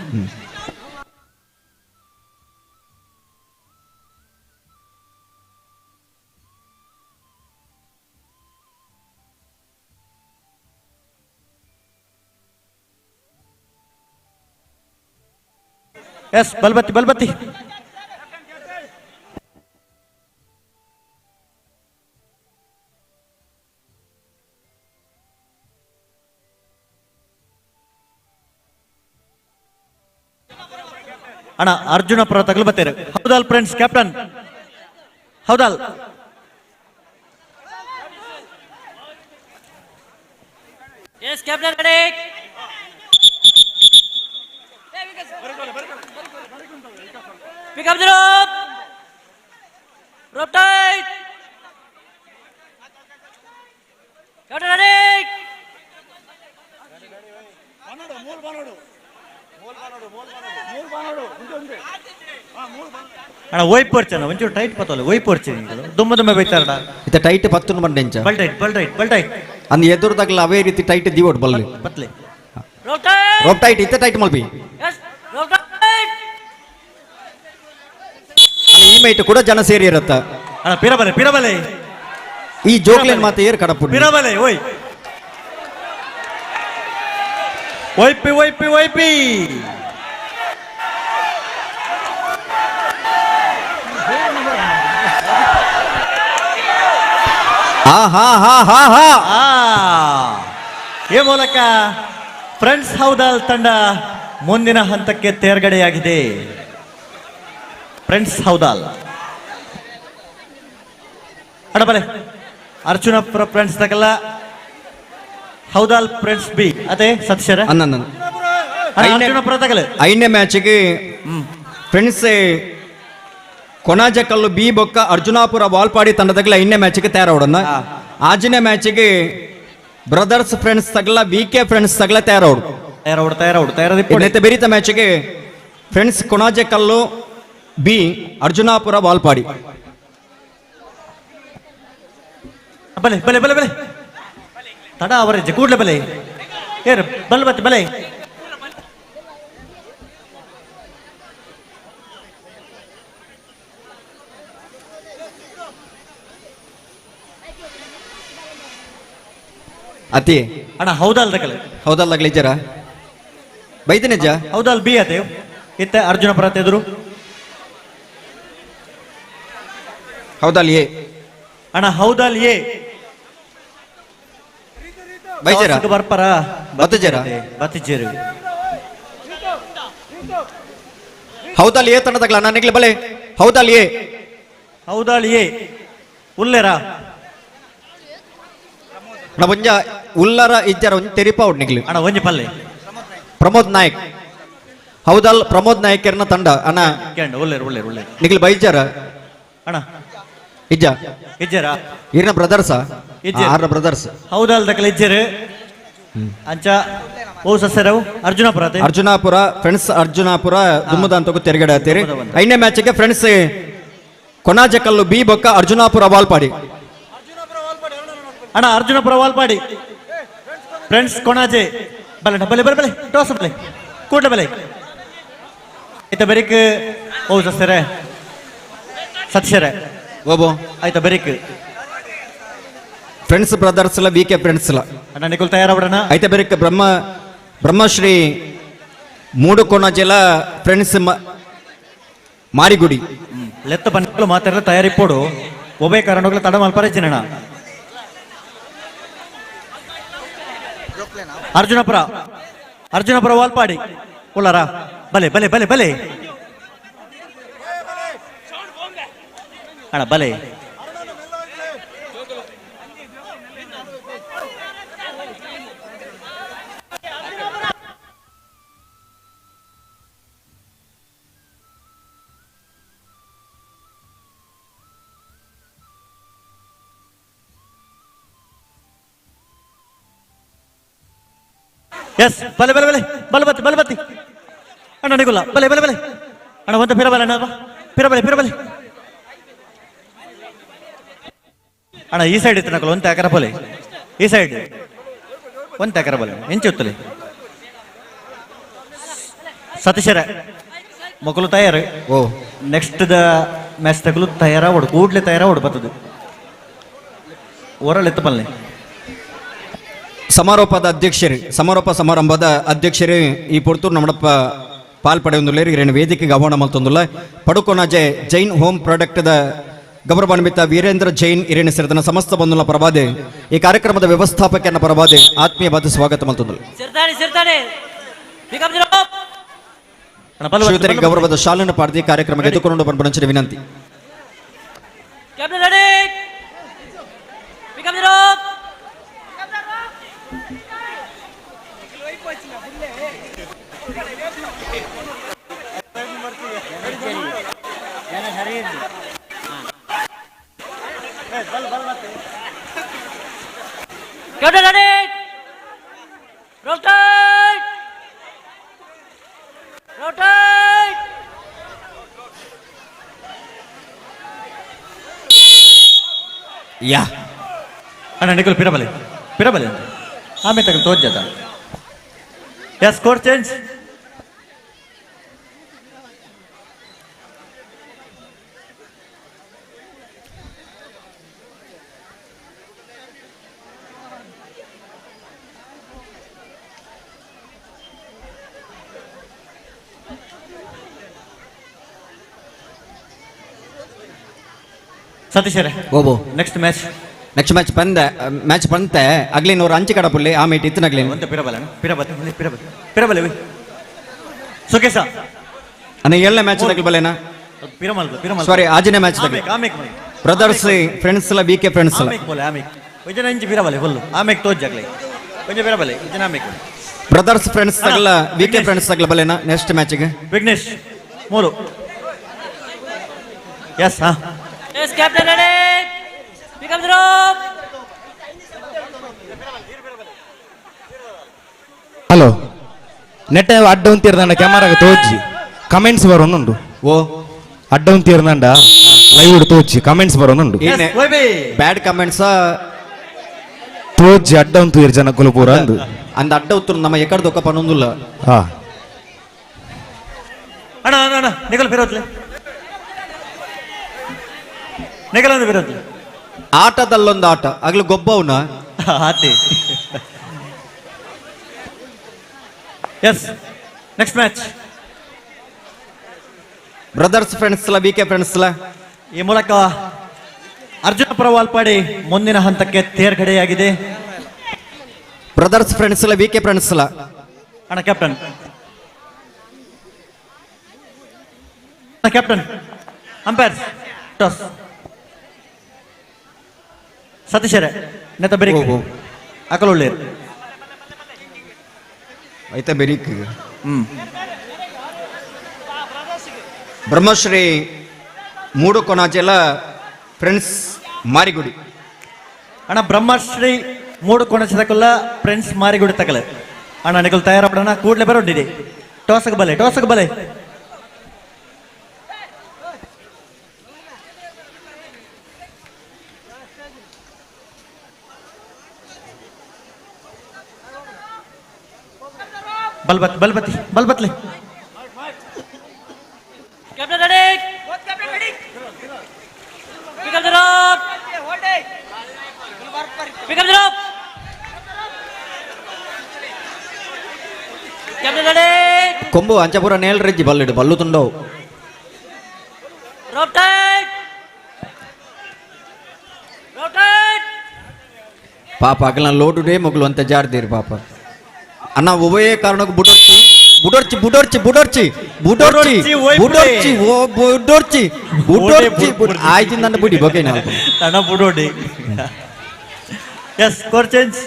ಎಸ್ ಬಲ್ಬತ್ತಿ ಬಲ್ಬತ್ತಿ ಅಣ್ಣ ಅರ್ಜುನಪುರ ತಗಲು ಬತ್ತೇರು Houdal friends captain Houdal yes captain ready pick up the rope rope tight captain ready ಅಣ್ಣ ಒಯ್ಪೋರ್ಚನ ಒಂಚೂರು ಟೈಟ್ ಪತ್ತಲ್ಲ ಒಯ್ಪೋರ್ಚಿ ದುಮ್ಮ ದುಮ್ಮೆ ಬೈತಾರಡ ಇತ್ತ ಟೈಟ್ ಪತ್ತುನು ಬಂಡೆಂಚ ಬಲ್ ಟೈಟ್ ಬಲ್ ಟೈಟ್ ಬಲ್ ಟೈಟ್ ಅಂದ್ ಎದುರುದಾಗಲ ಅವೇ ರೀತಿ ಟೈಟ್ ದಿವೋಡ್ ಬಲ್ಲೆ ಪತ್ಲೆ ರೋಪ್ ಟೈಟ್ ರೋಪ್ ಟೈಟ್ ಇತ್ತ ಟೈಟ್ ಮಲ್ಪಿ ಎಸ್ ರೋಪ್ ಟೈಟ್ ಅಲ್ಲಿ ಈ ಮೈಟ್ ಕೂಡ ಜನ ಸೇರಿ ಇರತ್ತ ಅಣ್ಣ ಪಿರಬಲೆ ಪಿರಬಲೆ ಈ ಜೋಕ್ಲೇನ್ ಮಾತ ಏರ್ ಕಡಪು ಪಿರಬಲೆ ಓಯ್ ಒಯ್ಪಿ ಒಯ್ಪಿ ಒಯ್ಪಿ ಹಾ ಹಾ ಹಾ ಹಾ ಹಾ ಈ ಮೂಲಕ ಫ್ರೆಂಡ್ಸ್ ಹೌದಾಲ್ ತಂಡ ಮುಂದಿನ ಹಂತಕ್ಕೆ ತೇರ್ಗಡೆಯಾಗಿದೆ. ಫ್ರೆಂಡ್ಸ್ ಹೌದಾಲ್ ಅಡಬಲೆ ಅರ್ಜುನಪುರ ಫ್ರೆಂಡ್ಸ್ ತಗಲ್ಲ ಹೌದಾಲ್ ಫ್ರೆಂಡ್ಸ್ ಬಿ ಅದೇ ಸತೀಶರ ಅರ್ಜುನಪುರ ತಗಲ ಐದನೇ ಮ್ಯಾಚಿಗೆ ಫ್ರೆಂಡ್ಸ್ ಕೊಣಾಜಕಲ್ಲು ಬಿ ಬೊಕ್ಕ ಅರ್ಜುನಾಪುರ ವಾಲ್ಪಾಡಿ ತಂಡದಾಗಲ ಐದನೇ ಮ್ಯಾಚಿಗೆ ತಯಾರೋಡನ್ನ. ಆಜನೇ ಮ್ಯಾಚಿಗೆ ಬ್ರದರ್ಸ್ ಫ್ರೆಂಡ್ಸ್ ತಗಲ ವಿ ಕೆ ಫ್ರೆಂಡ್ಸ್ ತಗಲ ತಯಾರೋಡು ತಯಾರೋಡು ತಯಾರೋಡು ತಯಾರ ಬೆರಿತ ಮ್ಯಾಚಿಗೆ ಫ್ರೆಂಡ್ಸ್ ಕೊಣಾಜಕಲ್ಲು ಬಿ ಅರ್ಜುನಾಪುರ ವಾಲ್ಪಾಡಿ. ಬಲೆ ಬಲೆ ಬಲೆ ಬಲೆ ತಡ ಅವರ ಕೂಡ್ಲೆ ಬಲೆ ಏರ್ ಬಲ್ ಬತ್ತೆ ಬಲೆ ಅತಿ ಅಣ್ಣ ಹೌದಲ್ದಕಲೆ ಹೌದಲ್ಲ ಇಜ್ಜರ ಬೈದಿನ ಹೌದಲ್ ಬಿ ಅದೇ ಇತ್ತ ಅರ್ಜುನಪುರ ಎದುರು ಹೌದಲ್ ಎ ಅಣ್ಣ ಹೌದಲ್ ಎ ಬೈಜರ ಬರ್ಪರ ಬತ್ತಜರ ಬತ್ತಜರು ಹೌದಲ್ ಎ ತಂಡದಾಗಲ ನನಗೆ ಬಲೆ ಹೌದಲ್ ಎ ಹೌದಲ್ ಎ ಉಲ್ಲೇರಾ ಅಣ್ಣ ಒಂಜ ಉಲ್ಲರ ಇಜ್ಜರ ಒಂಜಿ ತೆರಿಪ ಉಂಡು ಅಣ್ಣ ಒಂಜಿ ಪಲ್ಲೆ ಪ್ರಮೋದ್ ನಾಯಕ್ ಹೌದಲ್ ಪ್ರಮೋದ್ ನಾಯಕರ್ನ ತಂಡ ಅಣ್ಣ ಉಲ್ಲೇರು ಉಲ್ಲೇರು ಉಲ್ಲೇರು ನಿಗ್ಲು ಬೈಜರ ಅಣ್ಣ ಇಜ್ಜ ಇಜ್ಜರ ಇರ್ನ ಬ್ರದರ್ಸ್ ಆರ್ನ ಬ್ರದರ್ಸ್ ಹೌದಲ್ ದಕಲ ಇಜ್ಜರು ಅಂಚ ಓ ಸಸರವು ಅರ್ಜುನಪುರ ಅರ್ಜುನಾಪುರ ಫ್ರೆಂಡ್ಸ್ ಅರ್ಜುನಾಪುರ ದುಮ್ಮದಂತಕ್ಕೂ ತೆರಗಡೆ ಆತೀರಿ. ಐದನೇ ಮ್ಯಾಚಿಗೆ ಫ್ರೆಂಡ್ಸ್ ಕೊಣಾಜಕಲ್ಲು ಬಿ ಬೊಕ್ಕ ಅರ್ಜುನಾಪುರ ವಾಲ್ಪಾಡಿ. ಅಣ್ಣ ಅರ್ಜುನಪುರ ವಾಲ್ಪಾಡಿ ಫ್ರೆಂಡ್ಸ್ ಕೊಣಾಜೆ ಬಲೆ ಬಲೆ ಬಲೆ ಬಲೆ ಟೋಸ್ ಬಲೆ ಕೂಡ್ಲೆ ಬಲೆ ಆಯ್ತಾ ಬೆರಿಕ್ ಓ ಸಸರೆ ಸತ್ಸರೆ ಓಬೋ ಆಯ್ತಾ ಬೆರಿಕ್ ಫ್ರೆಂಡ್ಸ್ ಬ್ರದರ್ಸ್ ಲ ವಿ ಕೆ ಫ್ರೆಂಡ್ಸ್ ಲ ಅಣ್ಣ ನಿಕುಲ್ ತಯಾರಾವಡಣ ಆಯ್ತಾ ಬೆರಿಕ್ ಬ್ರಹ್ಮಶ್ರೀ ಮೂಡುಕೊಣಜೆಲ ಫ್ರೆಂಡ್ಸ್ ಮಾರಿಗುಡಿ ಲೆತ್ತ ಬನ್ನಲು ಮಾತಾಡಲು ತಯಾರಿಪ್ಪೋಡು ಒಬ್ಬೇ ಕಾರಣಗಳು ತಡ ಮಲ್ಪರೆ ಚಿನ್ನಣ ಅರ್ಜುನಪುರ ಅರ್ಜುನಪುರ ವಾಲ್ಪಾಡಿ ಉಳ್ಳಾರ ಬಲೆ ಬಲೆ ಬಲೆ ಬಲೆ ಅಣ್ಣ ಬಲೆ S ಬಲೆ ಬಲೆ ಬಲೆ ಬಲಬತ್ತಿ ಬಲಬತ್ತಿ ಅಣ್ಣ ನಿಗುಲ್ಲ ಬಲೆ ಬಲೆ ಬಲೆ ಅಣ್ಣ ಒಂದ ಪಿರಬಲೆ ಅಣ್ಣ ಪಿರಬಲೆ ಪಿರಬಲೆ ಅಣ್ಣ ಈ ಸೈಡ್ ಇತ್ತು ನಕಲು ಒಂತೆ ಅಕರ ಬಲೆ ಈ ಸೈಡ್ ಒಂತೆ ಅಕರ ಬಲೆ ಎಂಚುತ್ತಲೆ ಸತೀಶರ ಮಕ್ಕಳು ತಯಾರು ಓ next the match ತಗಲು ತಯಾರಾವಡು ಕೂಡ್ಲೆ ತಯಾರಾವಡು ಬರ್ತದೆ ಓರಲ್ ಎತ್ತು ಪಲ್ಲೆ ಸಮಾರೋಪದ ಅಧ್ಯಕ್ಷರು ಸಮಾರೋಪ ಸಮಾರಂಭದ ಅಧ್ಯಕ್ಷರು ಈ ಪೊರ್ತೂರು ನಮ್ಮಡಪ್ಪ ಪಾಲ್ ಪಡೆಯೊಂದುಲ್ಲೇರು ಇರೇನು ವೇದಿಕೆಗೆ ಆಹ್ವಾನ ಮಲ್ತೊಂದುಲ್ಲ ಪಡುಕೊನಾಜೆ ಜೈನ್ ಹೋಮ್ ಪ್ರಾಡಕ್ಟ್ದ ಗೌರವಾನ್ವಿತ ವೀರೇಂದ್ರ ಜೈನ್ ಇರೇನು ಸೇರಿದನ ಸಮಸ್ತ ಬಂಧುಲ ಪರವಾದೆ ಈ ಕಾರ್ಯಕ್ರಮದ ವ್ಯವಸ್ಥಾಪಕನ ಪರವಾದೆ ಆತ್ಮೀಯವಾದ ಸ್ವಾಗತ ಮಲ್ತೊಂದುಲ್ಲ ಸಿರ್ತಾನೆ ಸಿರ್ತಾನೆ ಶ್ರೀಯುತರಿಗೆ ಗೌರವದ ಶಾಲನ್ನು ಪಾಡ್ದಿ ಕಾರ್ಯಕ್ರಮಕ್ಕೆ ಎದುಕೊಂಡು ಬಂದ ವಿನಂತಿ. Captain ready pick up zero captain ready rotate rotate ಯಾ ಅಣ್ಣ ನಿಖಲ್ ಪಿರಬಲೆ ಪಿರಬಲೆ ಆಮೇಲೆ ತಗಲು ತೋರ್ಜದ ಯಾ ಸ್ಕೋರ್ ಚೇಂಜ್ ಸತೀಶರೇ ಓಬೋ next match next match ಬಂದ ಮ್ಯಾಚ್ ಬಂತೆ ಅಗ್ಲಿನ ಅವ್ರು ಅಂಚೆ ಕಡಪುಲ್ಲಿ ಆ ಮೇಟ್ ಇತ್ತನಗ್ಲಿನ ಒಂತೆ ಪಿರಬಲ ಪಿರಬಲೆ ಪಿರಬಲೆ ಪಿರಬಲೆ ಸುಕೇಶ ಅನ್ನ ಏಳನೇ ಮ್ಯಾಚ್ ತಗಲ್ ಬಲೇನಾ ಪಿರಮಲ್ ಪಿರಮಲ್ ಸಾರಿ ಆಜನೇ ಮ್ಯಾಚ್ ತಗಲ್ ಆಮೇಕ್ ಬ್ರದರ್ಸ್ ಫ್ರೆಂಡ್ಸ್ ಎಲ್ಲ V K friends ಎಲ್ಲ ಆಮೇಕ್ ಬೋಲೆ ಆಮೇಕ್ ಒಂಜನ ಇಂಚಿ ಪಿರಬಲೆ ಫುಲ್ ಆಮೇಕ್ ತೋಜ್ ಜಾಗ್ಲೆ ಒಂಜ ಪಿರಬಲೆ ಒಂಜನ ಆಮೇಕ್ ಬ್ರದರ್ಸ್ ಫ್ರೆಂಡ್ಸ್ ತಗಲ V K friends ತಗಲ ಬಲೇನಾ next ಮ್ಯಾಚ್ಗೆ ವಿಘ್ನೇಶ್ ಮೂರು ಎಸ್ ಹಾ yes captain ready pick up zero hello ನೆಟ್ಟ ಅಡ್ಡ ಉಂತಿರ್ದಂಡ ಕ್ಯಾಮರಾಗ ತೋಜಿ ಕಮೆಂಟ್ಸ್ ಬರೋನುಂಡು ಓ ಅಡ್ಡ ಉಂತಿರ್ದಂಡ ಲೈವ್ ತೋಜಿ ಕಮೆಂಟ್ಸ್ ಬರೋನುಂಡು ಬ್ಯಾಡ್ ಕಮೆಂಟ್ಸ್ ತೋಜಿ ಅಡ್ಡ ಉಂತು ಜನ ಪೂರ ಅಂದು ಅಂದ ಅಡ್ಡ ಉತ್ತರ ನಮ್ಮ ಎಕಡ್ದೊಕ್ಕ ಪನೊಂದುಲ್ಲ ಹಾ ಅಣ್ಣ ಅಣ್ಣ ಅಣ್ಣ ನಿಗಲ್ ಫಿರೋತ್ಲೆ ನಿಗಲ್ ಫಿರೋತ್ಲೆ ಆಟದಲ್ಲೊಂದು ಆಟ ಆಗ್ಲೂ ಗೊಬ್ಬವನ ಆತಿ yes next match brothers friends ಲ V K friends ಲ ಈ ಮೂಲಕ ಅರ್ಜುನಪುರ ವಾಲ್ಪಾಡಿ ಮುಂದಿನ ಹಂತಕ್ಕೆ ತೇರ್ಗಡೆಯಾಗಿದೆ. ಬ್ರದರ್ಸ್ ಫ್ರೆಂಡ್ಸ್ ಲ V K friends ಲ ಅಣ್ಣ captain captain umpire toss ಸತೀಶರೇ ನೆತ್ತ ಬೆರಿಕ್ ಅಕಲೊಳ್ಳೇರು ಐತ ಬೆರಿಕ್ ಬ್ರಹ್ಮಶ್ರೀ ಮೂಡು ಕೊನಾಜೆಲ ಫ್ರೆಂಡ್ಸ್ ಮಾರಿಗುಡಿ ಅಣ್ಣ ಬ್ರಹ್ಮಶ್ರೀ ಮೂಡು ಕೊಣಚದಕಲ್ಲ ಫ್ರೆಂಡ್ಸ್ ಮಾರಿಗುಡಿ ತಕಲೆ ಅಣ್ಣ ನಿಕಲ್ ತಯಾರಪಡೋಣ ಕೂಡಲೇ ಬರೋಡಿದೆ ಟೋಸಕ್ ಬಲೆ ಟೋಸಕ್ ಬಲೆ ಬಲ್ಬತ್ ಬಲ್ಬತ್ತಿ ಬಲ್ಬತ್ಲೆ captain ready pick up zero pick up zero captain ready ಕೊಂಬು ಅಂಚಪುರ ನೇಲ್ ರೆಜ್ಜಿ ಬಲ್ಲಿಡು ಬಲ್ಲು ತುಂಡವು rotate rotate ಪಾಪ ಅಗಲ ಲೋಡುಡೇ ಮೊಗಲು ಅಂತ ಜಾರ್ದಿರು ಪಾಪ ಅಣ್ಣ ಉಭಯ ಕಾರಣಕ್ಕೂ ಬುಡೊರ್ಚಿ ಬುಡೊರ್ಚಿ ಬುಡೊರ್ಚಿ ಬುಡೊರ್ಚಿ ಬುಡೊರ್ಚಿ ಬುಡೊರ್ಚಿ ಓ ಬುಡೊರ್ಚಿ ಬುಡೊರ್ಚಿ ಆಯ್ತು ನನ್ನ ಬುಡಿ ಬಗೆ ಅಣ್ಣ ಬುಡೋಡಿ S score change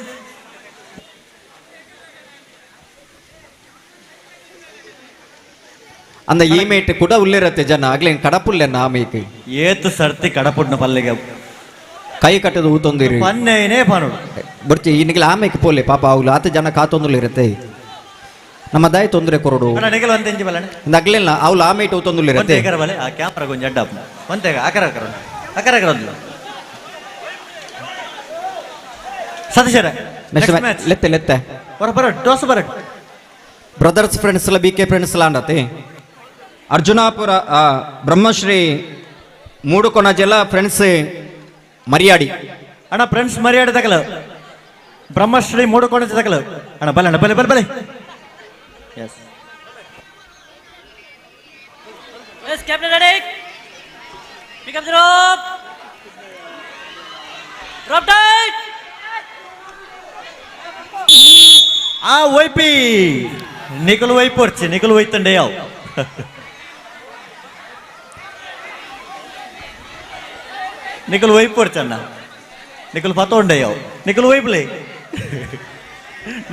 ಅಂದ ಈ ಮೇಟ್ ಕೂಡ ಉಲ್ಲಿರತ್ತೆ ಜನ ಆಗ್ಲೇನ್ ಕಡಪುಲ್ಲೆನ್ನ ಆ ಮೇಕ್ ಏತು ಸರ್ತಿ ಕಡಪುಡ್ನ ಪಲ್ಲಿಗೆ ಕೈ ಕಟ್ಟದ ಊತೊಂದಿರಿ ಪನ್ನೇನೇ ಪಾನುಡು ಬರ್ಚಿ ಇನ್ನಿಗೆ ಆಮೇಕ್ ಪೋಲೆ ಪಾಪ ಅವ್ಲು ಆತ ಜನ ಕಾತೊಂದುಲಿರತ್ತೆ. ನಮ್ಮ ದಾಯ ತೊಂದರೆ ಕೊರಡು ಅಣ್ಣ ನಿಗಲ್ ಒಂತೆ ಇಂಚಿ ಬಲಣ್ಣ ಅಗ್ಲಿಲ್ಲ ಅವ್ಲು ಆ ಮೇಟ್ ತೊಂದುಲ್ಲೇರತ್ತೆ ಒಂತೆ ಎಕರ ಬಲೆ ಆ ಕ್ಯಾಮ್ರಾ ಗೊಂಜಿ ಅಡ್ಡ ಆಪುಂಡು. ಒಂತೆ ಆಕರ ಆಕರ ಆಕರ ಆಕರ ಒಂದು ಸತೀಶರ ನೆಕ್ಸ್ಟ್ ಲೆತ್ತೆ ಲೆತ್ತೆ ಬರ ಬರ ಟೋಸ್ ಬರ ಬ್ರದರ್ಸ್ ಫ್ರೆಂಡ್ಸ್ ಎಲ್ಲ ಬಿ ಕೆ ಫ್ರೆಂಡ್ಸ್ ಎಲ್ಲ ಅಂಡತಿ ಅರ್ಜುನಾಪುರ ಬ್ರಹ್ಮಶ್ರೀ ಮೂಡುಕೊಣ ಜಲ ಫ್ರೆಂಡ್ಸ್ ಮರ್ಯಾಡಿ ಅಣ್ಣ ಫ್ರೆಂಡ್ಸ್ ಮರ್ಯಾಡಿ ತಗಲ ಬ್ರಹ್ಮಶ್ರೀ ಮೂಡುಕೋಣ ತಗಲ ಅಣ್ಣ ಬಲೆ ಅಣ್ಣ ಬಲೆ ಬಲೆ ಬಲೆ yes yes captain ready pick up the rope rope tight ಆ ವೈಪಿ ನಿಕಲು ವೈಪು ಅರ್ಚಿ ನಿಕಲು ವೈತಂಡೆ ಯಾವ ನಿಕಲು ವೈಪು ಅರ್ಚಣ್ಣ ನಿಕಲು ಪತೋಂಡೆ ಯಾವ ನಿಕಲು ವೈಪ್ಲೆ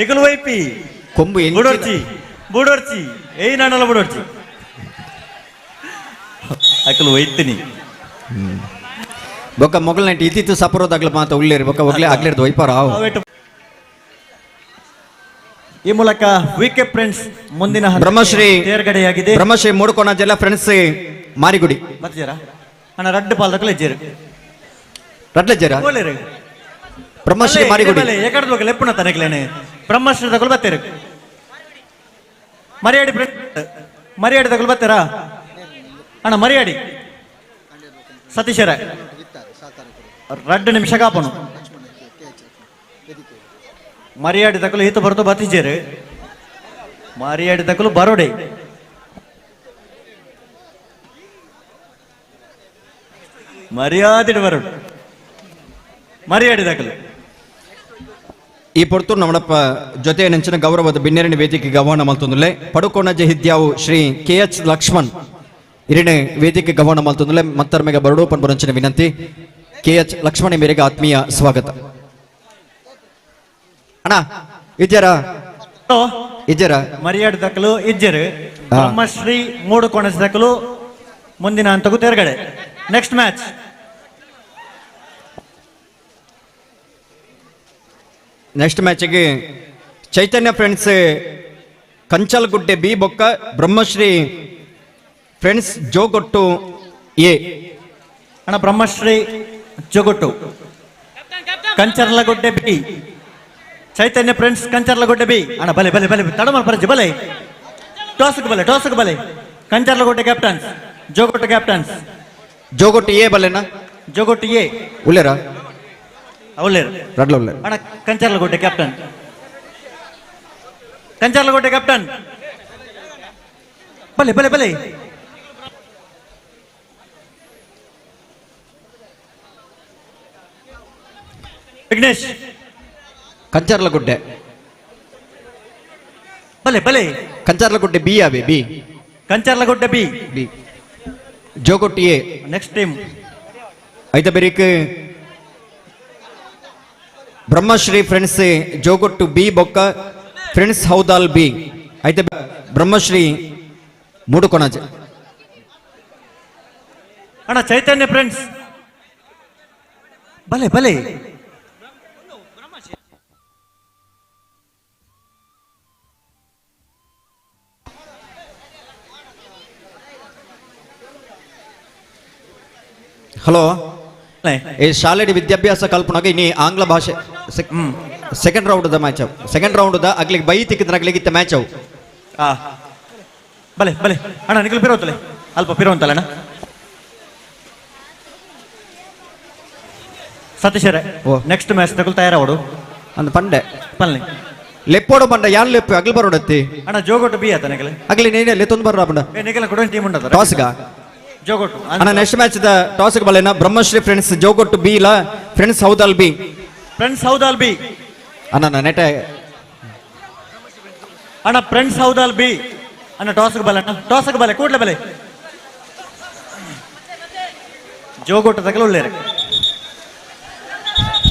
ನಿಕಲು ವೈಪಿ ಕೊಂಬು ಬುಡೋರ್ಚಿ ಬುಡೋರ್ಚಿ ಏಯ್ ನಾನಲ್ಲ ಬುಡೋರ್ಚಿ ಅಕಲು ವೈತೀನಿ ಬೊಕ್ಕ ಮೊಗಲ್ ನೈಟ್ ಇತ್ತಿತ್ತು ಸಪರೋದಾಗ್ಲ ಮಾತ ಉಳ್ಳೇರಿ ಬೊಕ್ಕ ಒಗ್ಲೆ ಆಗ್ಲಿರ್ದು ವೈಪಾರ ಆವು ಈ ಮೂಲಕ ವಿ ಕೆ ಫ್ರೆಂಡ್ಸ್ ಮುಂದಿನ ಹಂತಕ್ಕೆ ಬ್ರಹ್ಮಶ್ರೀ ತೇರ್ಗಡೆಯಾಗಿದೆ ಬ್ರಹ್ಮಶ್ರೀ ಮೂಡುಕೋಣ ಜಲ ಫ್ರೆಂಡ್ಸ್ ಮಾರಿಗುಡಿ ಬತ್ತಿಜರ ಅಣ್ಣ ರಡ್ಡು ಪಾಲ್ದಕ್ಕಲ ಇಜ್ಜೇರು ರಡ್ಲೆ ಜರ ಓಲೇರು ಬ್ರಹ್ಮಶ್ರೀ ಮಾರಿಗುಡಿ ಎಕಡೆ ಹೋಗಲ್ಲ ಎಪ್ಪುಣ ತನಕ್ಲೇನೆ ಬ್ರಹ್ಮಶ್ರೀ ತಗೊಳ್ ಬತ್ತೀರು ಮರ್ಯಾಡಿ ಮರ್ಯಾಡಿ ತಗೊಳ್ ಬತ್ತೀರಾ ಅಣ್ಣ ಮರ್ಯಾಡಿ ಸತೀಶರ ರಡ್ಡು ನಿಮಿಷ ಕಾಪನು ಮರ್ಯಾಡಿ ತಕಲು ಈತ ಬರ್ತೋ ಬತ್ತಿಜೇರು ಮರ್ಯಾಡಿ ತಕಲು ಬರೋಡೆ ಮರ್ಯಾದೆ ಬರೋಡು ಮರ್ಯಾಡಿ ತಕಲು ಈ ಪೊರ್ತು ನಮ್ಮಡಪ್ಪ ಜೊತೆ ನೆಂಚಿನ ಗೌರವದ ಬಿನ್ನೆರಣ ವೇದಿಕೆಗೆ ಆಹ್ವಾನ ಮಲ್ತೊಂದುಲ್ಲೆ ಪಡುಕೋಣ ಜಹಿದ್ಯಾವು ಶ್ರೀ ಕೆ ಎಚ್ ಲಕ್ಷ್ಮಣ್ ಇರಿಣೆ ವೇದಿಕೆ ಗವಾಣ ಮಲ್ತೊಂದುಲ್ಲೆ ಮತ್ತರ್ಮೆಗೆ ಬರಡೋಪನ್ ಬರಂಚಿನ ವಿನಂತಿ. ಕೆ ಎಚ್ ಲಕ್ಷ್ಮಣ ಮೇರೆಗೆ ಆತ್ಮೀಯ ಸ್ವಾಗತ. ಅಣ್ಣ ಇಜ್ಜರ ಇಜ್ಜರ ಮರ್ಯಾಡಿ ತಕಲು ಇಜ್ಜರು ಬ್ರಹ್ಮಶ್ರೀ ಮೂಡುಕೋಣ ತಕಲು ಮುಂದಿನ ಹಂತಕ್ಕೂ ತೇರ್ಗಡೆ. ನೆಕ್ಸ್ಟ್ ಮ್ಯಾಚ್ ನೆಕ್ಸ್ಟ್ ಮ್ಯಾಚಿಗೆ ಚೈತನ್ಯ ಫ್ರೆಂಡ್ಸ್ ಕಂಚಲ್ಗುಡ್ಡೆ ಬಿ ಬೊಕ್ಕ ಬ್ರಹ್ಮಶ್ರೀ ಫ್ರೆಂಡ್ಸ್ ಜೋಗೊಟ್ಟು ಎ. ಅಣ್ಣ Brahmashri Jogottu Kancharlagudde B Chaitanya friends Kancharlagudde B. ಅಣ್ಣ ಬಲೆ ಬಲೆ ಬಲೆ ತಡಮ ಪರಜಿ ಬಲೆ ಟಾಸ್ಕ್ ಬಲೆ ಟಾಸ್ಕ್ ಬಲೆ Kancharlagudde captains Jogottu captains Jogottu A ಬಲೆನಾ ಜೋಗೊಟ್ಟು ಎ ಉಲ್ಲೇರಾ ಉಲ್ಲೇರು ರಡ್ಲ ಉಲ್ಲೇರು. ಅಣ್ಣ ಕಂಚರ್ಲಗುಡ್ಡೆ ಕ್ಯಾಪ್ಟನ್ ಕಂಚರ್ಲಗುಡ್ಡೆ ಕ್ಯಾಪ್ಟನ್ ಬಲೆ ಬಲೆ ಬಲೆ ವಿಘ್ನೇಶ್ ಕಂಚರ್ಲಗುಡ್ಡೆ ಬಲೆ ಬಲೆ ಕಂಚರ್ಲಗುಡ್ಡೆ ಬಿ ಆವೆ B Kancharlagudde B B Jogottu A next team ಐತ ಬೆರಿಕ್ ಬ್ರಹ್ಮಶ್ರೀ ಫ್ರೆಂಡ್ಸ್ ಜೋಗೊಟ್ಟು ಬಿ ಬೊಕ್ಕ ಫ್ರೆಂಡ್ಸ್ ಹೌದಾಲ್ ಬಿ ಐತ ಬ್ರಹ್ಮಶ್ರೀ ಮೂಡುಕೊಣಜೆ. ಅಣ್ಣ ಚೈತನ್ಯ ಫ್ರೆಂಡ್ಸ್ ಬಲೆ ಬಲೆ ಹಲೋ ಈ ಶಾಲೆಡಿ ವಿದ್ಯಾಭ್ಯಾಸ ಕಲ್ಪನಾಗ ಇನಿ ಆಂಗ್ಲ ಭಾಷೆ second round the match ಅವು ಸೆಕೆಂಡ್ ರೌಂಡ್ the ಅಗ್ಲಿಗೆ ಬೈ ತಿಕ್ಕಿದ್ರೆ ಅಗ್ಲಿಗೆ ಇತ್ತ ಮ್ಯಾಚ್ ಅವು. ಆ ಬಲೆ ಬಲೆ ಅಣ್ಣ ನಿಖಲ್ ಪಿರೋತಲೆ ಅಲ್ಪ ಪಿರೋಂತಲ್ಲ ಅಣ್ಣ ಸತೀಶರೇ ನೆಕ್ಸ್ಟ್ ಮ್ಯಾಚ್ ತಗೊಳ್ ತಯಾರಾವಡು ಅಂದ್ ಪಂಡೆ ಪಲ್ಲೆ ಲೆಪ್ಪೋಡು ಪಂಡ ಯಾನ್ ಲೆಪ್ಪು ಅಗ್ಲಿ ಬರೋಡತ್ತಿ ಅಣ್ಣ ಜೋಗೊಟ್ಟು ಬಿ ಆತ ನಿಖಲ್ ಅಗ್ಲಿ ನೇನೆ ಲೆತ್ತೊಂದು ಬರ್ರ ಪಂಡ ಏ ನಿಖಲ್ ಕೊಡೋ ಟೀಮ್ ಉಂಟದ ಟಾಸ್ಗ ಜೋಗೊಟ್ಟು ಅಣ್ಣ ನೆಕ್ಸ್ಟ್ ಮ್ಯಾಚ್ the toss ಬಲೆನ ಬ್ರಹ್ಮಶ್ರೀ ಫ್ರೆಂಡ್ಸ್ ಜೋಗೊಟ್ಟು ಬಿ ಲ friends Houdal be friends Houdal B ಅಣ್ಣ ನೆಟ ಅಣ್ಣ ಫ್ರೆಂಡ್ಸ್ ಹೌದಾಲ್ ಬಿ ಅಣ್ಣ ಟಾಸ್ಗೆ ಬಲೆ ಅಣ್ಣ ಟಾಸ್ಗೆ ಬಲೆ ಕೂಡ್ಲೆ ಬಲೆ ಜೋಗೊಟ್ಟು ತಗಲು ಒಳ್ಳೆ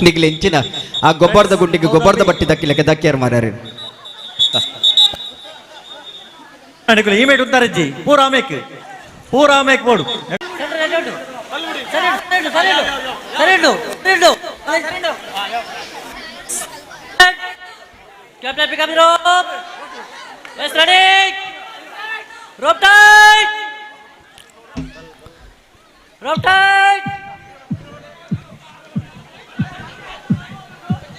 ನಿಗ್ಲಿ ಎಂಚಿನ ಆ ಗೊಬ್ಬರದ ಗುಂಡಿಗೆ ಗೊಬ್ಬರದ ಬಟ್ಟಿ ದಕ್ಕಿಲಕ್ಕೆ ದಕ್ಕಿಯಾರ ಮಾರ್ಯಾರ ನಿಖಲ್ ಈ ಮೇಟ್ ಉಂತಾರಜ್ಜಿ ಪೂರ ಆಮೇಕ್ ಪೂರ ಆಮೇಕ್ ಬೋಡು captain pick up the rope. Yes, ready. Rope tight. Rope tight.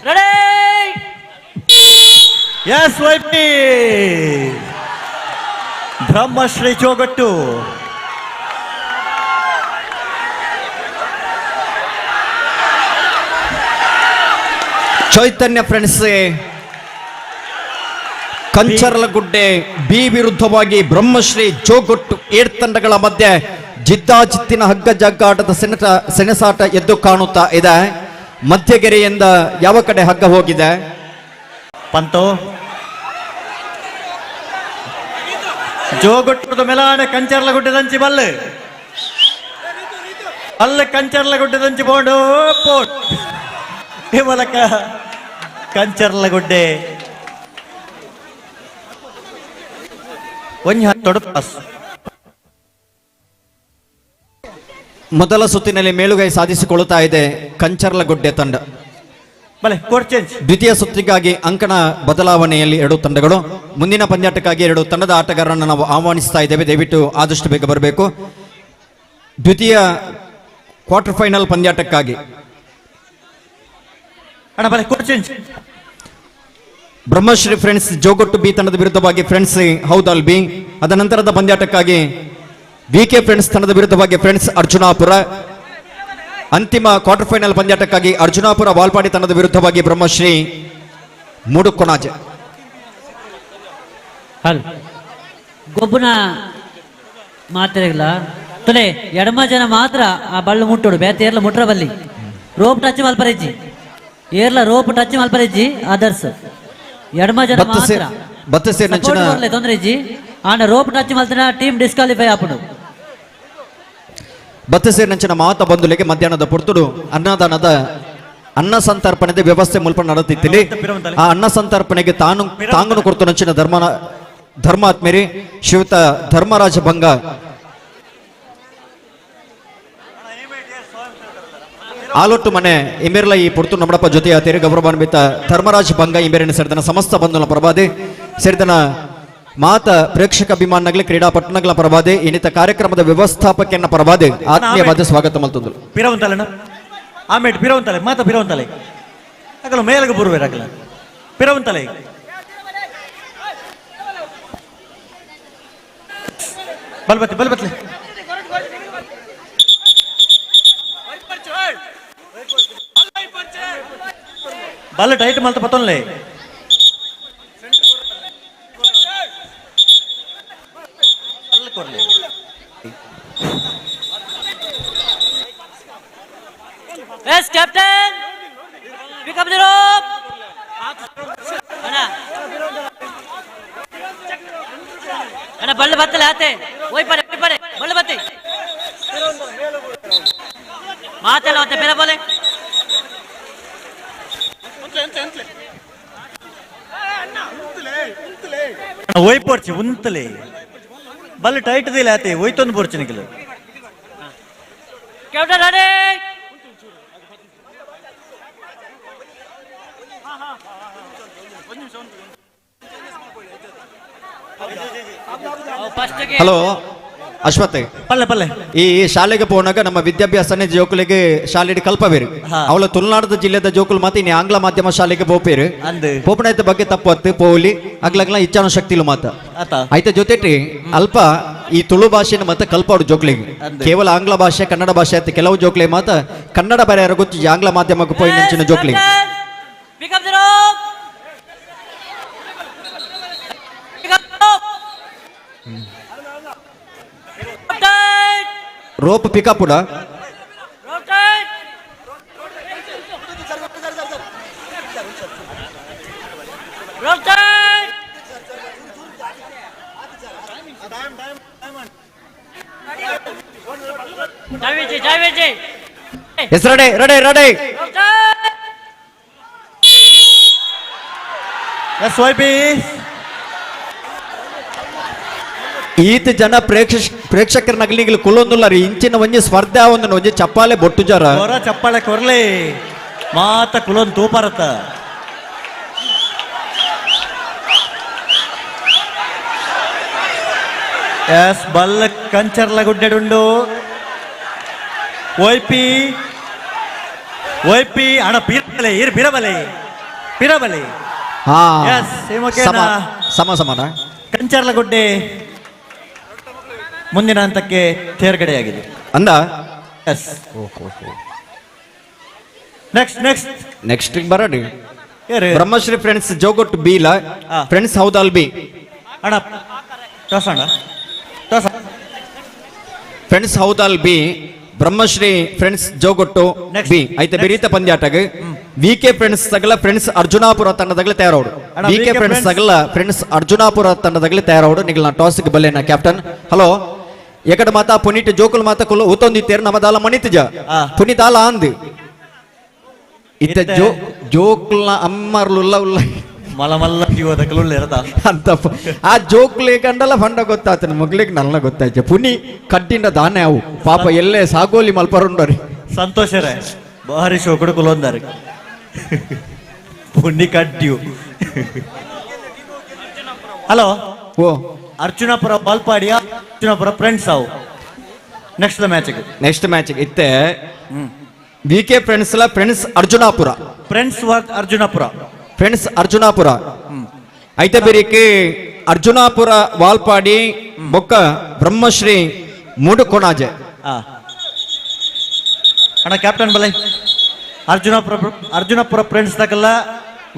Ready. S Y P Brahmashri Jogattu. Chaitanya friends Kancharalagudde B ವಿರುದ್ಧವಾಗಿ ಬ್ರಹ್ಮಶ್ರೀ ಜೋಗಟ್ಟು ಏಡ್ ತಂಡಗಳ ಮಧ್ಯೆ ಜಿದ್ದಾಜಿದ್ದಿನ ಹಗ್ಗ ಜಗ್ಗಾಟದ ಸೆಣಸಾಟ ಎದ್ದು ಕಾಣುತ್ತಾ ಇದೆ. ಮಧ್ಯಗೆರೆಯಿಂದ ಯಾವ ಕಡೆ ಹಗ್ಗ ಹೋಗಿದೆ? ಪಂತೋ ಜೋಗಟ್ಟದ ಮೆಲಾನೆ ಕಂಚರ್ಲಗುಡ್ಡೆದಂಚಿ ಬಲ್ಲೆ ಅಲ್ಲ ಕಂಚರ್ಲಗುಡ್ಡೆದಂಚಿ ಬೋಂಡು ಪೋಟ್ ಮೂಲಕ ಕಂಚರ್ಲಗುಡ್ಡೆ ಒಂಜಿ ಹತ್ತೊಡು ಪಾಸ್. ಮೊದಲ ಸುತ್ತಿನಲ್ಲಿ ಮೇಲುಗೈ ಸಾಧಿಸಿಕೊಳ್ಳುತ್ತಾ ಇದೆ ಕಂಚರ್ಲಗುಡ್ಡೆ ತಂಡ. ದ್ವಿತೀಯ ಸುತ್ತಿಗಾಗಿ ಅಂಕಣ ಬದಲಾವಣೆಯಲ್ಲಿ ಎರಡು ತಂಡಗಳು. ಮುಂದಿನ ಪಂದ್ಯಾಟಕ್ಕಾಗಿ ಎರಡು ತಂಡದ ಆಟಗಾರರನ್ನು ನಾವು ಆಹ್ವಾನಿಸ್ತಾ ಇದ್ದೇವೆ. ದಯವಿಟ್ಟು ಆದಷ್ಟು ಬೇಗ ಬರಬೇಕು. ದ್ವಿತೀಯ ಕ್ವಾರ್ಟರ್ ಫೈನಲ್ ಪಂದ್ಯಾಟಕ್ಕಾಗಿ ಬ್ರಹ್ಮಶ್ರೀ ಫ್ರೆಂಡ್ಸ್ ಜೋಗೊಟ್ಟು ಬಿ ತಂಡದ ವಿರುದ್ಧವಾಗಿ ಫ್ರೆಂಡ್ಸ್ ಹೌದಾಲ್ ಬಿ. ಅದ ನಂತರದ ಪಂದ್ಯಾಟಕ್ಕಾಗಿ ವಿ ಕೆ ಫ್ರೆಂಡ್ಸ್ ತಂಡದ ವಿರುದ್ಧವಾಗಿ ಫ್ರೆಂಡ್ಸ್ ಅರ್ಜುನಾಪುರ. ಅಂತಿಮ ಕ್ವಾರ್ಟರ್ ಫೈನಲ್ ಪಂದ್ಯಾಟಕ್ಕಾಗಿ ಅರ್ಜುನಾಪುರ ವಾಲ್ಪಾಡಿ ತಂಡದ ವಿರುದ್ಧವಾಗಿ ಬ್ರಹ್ಮಶ್ರೀ ಮೂಡುಕೊಣಾಜೆ. ಗೊಬ್ಬನ ಮಾತ್ರ ತುಲೆ ಎಡಮ ಜನ ಮಾತ್ರ ಆ ಬಳ್ಳು ಮುಟ್ಟೋಡು ಬೇತೆ ಏರ್ಲ ಮುಟ್ರ ಬಲ್ಲಿ ರೋಪ್ ಟಚ್ ಮಲ್ಪರೆಜ್ಜಿ ಏರ್ಲ ರೋಪ್ ಟಚ್ ಮಲ್ಪರೆಜ್ಜಿ ಅದರ್ಸ್ ಎಡಮ ಜನ ಮಾತ್ರ ತೊಂದರೆ ಇಜ್ಜಿ ಆಂಡ ರೋಪ್ ಟಚ್ ಮಲ್ತನ ಟೀಮ್ ಡಿಸ್ಕ್ವಾಲಿಫೈ ಆಪುಂಡು. ಬತ್ತಸೇರಿನಂಚಿನ ಮಾತ ಬಂಧುಲಿಗೆ ಮಧ್ಯಾಹ್ನದ ಪೊರ್ತುಡು ಅನ್ನದಾನದ ಅನ್ನ ಸಂತರ್ಪಣೆದ ವ್ಯವಸ್ಥೆ ಮುಲ್ಪ ನಡೆದಿತ್ತಿಲ್ಲಿ. ಆ ಅನ್ನ ಸಂತರ್ಪಣೆಗೆ ತಾಂಗನು ಕೊಡ್ತು ನಂಚಿನ ಧರ್ಮಾತ್ಮೇರಿ ಶ್ರೀಯುತ ಧರ್ಮರಾಜ ಭಂಗ ಆಲೊಟ್ಟು ಮನೆ ಇಮೇರ್ಲ ಈ ಪೊರ್ತು ನಮ್ಮಡಪ್ಪ ಜೊತೆ ಆತೇರಿ ಗೌರವಾನ್ವಿತ ಧರ್ಮರಾಜ ಭಂಗ ಇಮೇರಿನ ಸೇರಿದನ ಸಮಸ್ತ ಬಂಧುಲ ಪ್ರಭಾದೆ ಸೇರಿದನ ಮಾತ ಪ್ರೇಕ್ಷಕ ಅಭಿಮಾನಗಳ ಕ್ರೀಡಾಪಟ್ಟಣಗಳ ಪರವಾದೆ ಇನ್ನಿತ ಕಾರ್ಯಕ್ರಮದ ವ್ಯವಸ್ಥಾಪಕನ ಪರವಾದೆ ಆತ್ಮೀಯವಾದ ಸ್ವಾಗತ ಮಲ್ತಂದರು. ಪಿರವಂತಲೆ ಆಮೇಲೆ ಪಿರವಂತಲೆ ಮಾತ ಪಿರವಂತಲೆ ಅಗಲ ಮೇಲಗ ಬರುವೆ ಅಗಲ ಪಿರವಂತಲೆ ಬಲ್ಬತ್ತಿ ಬಲ್ಬತ್ಲೆ ಬಲ್ಲ tight ಮಲ್ತ ಪತ್ತೊನ್ಲೆ Yes, captain. Pick up the rope. ಅಣ್ಣ ಅಣ್ಣ ಬಳ್ಳು ಬತ್ತಲೆ ಆತೆ ಓಯ್ ಪಡೆ ಓಯ್ ಪಡೆ ಬಳ್ಳು ಬತ್ತಿ ಮಾತಲ್ಲ ಮತ್ತೆ ಬೇರೆ ಬೋಲೆ ಓಯ್ ಪೋರ್ಚಿ ಉಂತಲೆ ಬಲ್ಲು ಟೈಟ್ ದಿಲ್ಲ ಆತೆ ಓಯ್ತೊಂದು ಪೋರ್ಚಿ ನಿಖಲು. Captain ready. Hello Ashwath ಪಲ್ಲೆ ಪಲ್ಲೆ ಈ ಶಾಲೆಗೆ ಪೋನಾಗ ನಮ್ಮ ವಿದ್ಯಾಭ್ಯಾಸನೇ ಜೋಕುಲಿಗೆ ಶಾಲೆಗೆ ಕಲ್ಪವೇರು. ಅವಳ ತುಳುನಾಡದ ಜಿಲ್ಲೆದ ಜೋಕುಲು ಮಾತ್ರ ಇನ್ನು ಆಂಗ್ಲ ಮಾಧ್ಯಮ ಶಾಲೆಗೆ ಪೋಪೇರು ಪೋಪನಾಯ್ತ ಬಗ್ಗೆ ತಪ್ಪು ಅತ್ತು ಪೋಲಿ ಅಗ್ಲಗ್ಲ ಇಚ್ಛಾನು ಶಕ್ತಿಲು ಮಾತ ಆಯ್ತ ಜೊತೆಟಿ ಅಲ್ಪ ಈ ತುಳು ಭಾಷೆನ ಮತ್ತೆ ಕಲ್ಪಾಡು ಜೋಕ್ಲಿಗೆ. ಕೇವಲ ಆಂಗ್ಲ ಭಾಷೆ ಕನ್ನಡ ಭಾಷೆ ಆಯ್ತು ಕೆಲವು ಜೋಕ್ಲೆ ಮಾತ ಕನ್ನಡ ಬರೆಯಾರ ಗೊತ್ತು ಆಂಗ್ಲ ಮಾಧ್ಯಮಕ್ಕೆ ಪೋಯಿ ನಂಚಿನ ಜೋಕ್ಲಿಗೆ. ರೋಪ್ ಪಿಕಪ್ ಕೂಡ ready ready ready. S Y P ಈತ ಜನ ಪ್ರೇಕ್ಷಕರ ನಗಲಿಗೆ ಕುಲ್ಲೊಂದುಲ್ಲಾರಿ ಇಂಚಿನ ಒಂಜಿ ಸ್ಪರ್ಧೆ ಒಂದು ಒಂಜಿ ಚಪ್ಪಾಲೆ ಬೊಟ್ಟು ಜರ ಕೊರ ಚಪ್ಪಾಳೆ ಕೊರ್ಲೆ ಮಾತ ಕುಲೊಂದು ತೂಪಾರತ್ತ. ಎಸ್ ಬಲ್ಲ ಕಂಚರ್ಲ ಗುಡ್ಡೆಡುಂಡು ಒಯ್ಪಿ ಒಯ್ಪಿ ಅಣ ಪಿರಬಲೆ ಇರ್ ಪಿರಬಲೆ ಪಿರಬಲೆ. ಹಾ ಎಸ್ ಸಮ ಸಮ ಸಮಾನ. ಕಂಚರ್ಲ ಗುಡ್ಡೆ ಮುಂದಿನ ಹಂತಕ್ಕೆ ತೇರ್ಗಡೆಯಾಗಿದೆ ಅಂದ. ಎಸ್ ನೆಕ್ಸ್ಟ್ ನೆಕ್ಸ್ಟ್ ನೆಕ್ಸ್ಟ್ ಬರೋಣ. ಬ್ರಹ್ಮಶ್ರೀ ಫ್ರೆಂಡ್ಸ್ ಜೋಗೊಟ್ಟು ಬೀಲ ಫ್ರೆಂಡ್ಸ್ ಹೌದಲ್ ಬಿ ಅಣ್ಣ ಟೋಸ್ ಅಣ್ಣ toss. Friends Houdal B Brahmashri friends Jogottu B ಐತೆ ಬೆರೀತ ಪಂದ್ಯಾಟಗ ವಿ ಕೆ ಫ್ರೆಂಡ್ಸ್ ತಗಲ ಫ್ರೆಂಡ್ಸ್ ಅರ್ಜುನಾಪುರ ತಂಡದಾಗಲೇ ತಯಾರೋಡು. ವಿ ಕೆ ಫ್ರೆಂಡ್ಸ್ ತಗಲ ಫ್ರೆಂಡ್ಸ್ ಅರ್ಜುನಾಪುರ ತಂಡದಾಗಲೇ ತಯಾರೋಡು. ನಿಗಲ ಟಾಸ್ ಬಲ್ಲೇನ ಕ್ಯಾಪ್ಟನ್. ಹಲೋ ಎಕಡ ಮಾತಾ ಪುನೀಟ್ ಜೋಕುಲ್ ಮಾತಾ ಕುಲ ಊತೊಂದಿತ್ತೇರು ನಮ್ಮದಾಲ ಮಣಿತಜ ಪುನೀತಾಲ ಅಂದ್ ಇತ್ತ ಜೋ ಜೋಕುಲ್ನ ಅಮ್ಮರ್ಲುಲ್ಲ ಉಲ್ಲ ಮಲಮಲ್ಲ ಜೀವದಕಲುಳ್ಳ ಅಂತ ಆ ಜೋಕ್ಲೆ ಕಂಡಲ್ಲ ಫಂಡ ಗೊತ್ತಾತನ ಮಗ್ಲಿಗೆ ನಲ್ಲ ಗೊತ್ತಾಯ್ತು. ಪುನಿ ಕಡ್ಡಿಂದ ದಾನೆ ಅವು ಪಾಪ ಎಲ್ಲೇ ಸಾಗೋಲಿ ಮಲ್ಪರುಂಡರಿ. ಸಂತೋಷರೇ ಭಾರಿ ಶೋಕಡು ಕುಲೊಂದಾರೆ ಪುನಿ ಕಡ್ಡಿಯು. ಹಲೋ ಓ ಅರ್ಜುನಪುರ ಬಾಲ್ಪಾಡಿಯ ಅರ್ಜುನಪುರ ಫ್ರೆಂಡ್ಸ್ ಅವು ನೆಕ್ಸ್ಟ್ ಮ್ಯಾಚ್. ನೆಕ್ಸ್ಟ್ ಮ್ಯಾಚ್ ಇತ್ತೆ ವಿ ಕೆ ಫ್ರೆಂಡ್ಸ್ ಲ friends Arjunapura friends Arjunapura friends Arjunapura ಐತೆ ಬೇರಿಕೆ ಅರ್ಜುನಾಪುರ ವಾಲ್ಪಾಡಿ ಬೊಕ್ಕ ಬ್ರಹ್ಮಶ್ರೀ ಮೂಡುಕೊಣಾಜೆ. ಅಣ್ಣ ಕ್ಯಾಪ್ಟನ್ ಬಲೆ ಅರ್ಜುನಾಪುರ ಅರ್ಜುನಾಪುರ ಫ್ರೆಂಡ್ಸ್ ತಕಲ್ಲ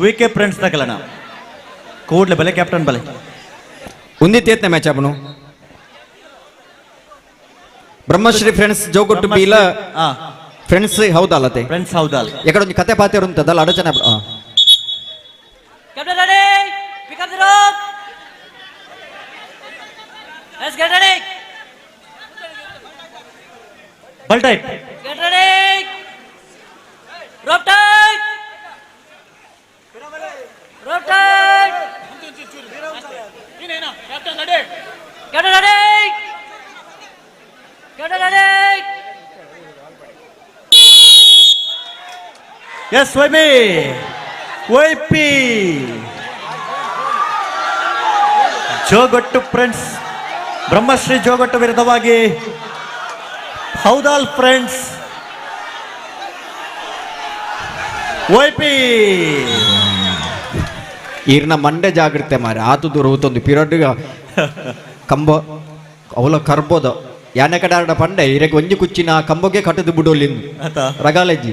ವಿ ಕೆ ಫ್ರೆಂಡ್ಸ್ ತಕಲ್ಲ ಅಣ್ಣ ಕೂಡ್ಲೆ ಬಲೆ ಕ್ಯಾಪ್ಟನ್ ಬಲೆ ಉಂದಿತ್ತೇತ್ನೆ ಮ್ಯಾಚ್ ಅಪ್ಪನು. ಬ್ರಹ್ಮಶ್ರೀ ಫ್ರೆಂಡ್ಸ್ ಜೋಗೊಟ್ಟು ಬೀಲ ಫ್ರೆಂಡ್ಸ್ ಹೌದಲ್ಲತೆ ಫ್ರೆಂಡ್ಸ್ ಹೌದಲ್ಲ ಎಕಡೆ ಒಂದು ಕತೆ ಪಾತೆ ಉಂಟದಲ್ಲ ಅಡಚನೆ. Captain ready, pick up the rope. Let's get ready. Ball tight. Get ready. Rope tight. Rope tight. Captain ready. Captain ready. Captain ready. Yes, YP. YP. Jogottu friends Brahmashri Jogottu ವಿರುದ್ಧವಾಗಿ ಹೌದಾಲ್ friends YP. ಈರ್ನ ಮಂಡೆ ಜಾಗ್ರತೆ ಮಾರೆ ಆತು ದೂರ ಊತೊಂದು period ಕಂಬ ಅವಲ ಕರ್ಬೋದ ಯಾನೆ ಕಡೆ ಆಡ ಪಂಡೆ ಇರಕ್ಕೆ ಒಂಜಿ ಕುಚ್ಚಿನ ಕಂಬಕ್ಕೆ ಕಟ್ಟದು ಬಿಡೋಲಿಂದು ರಗಾಲಜ್ಜಿ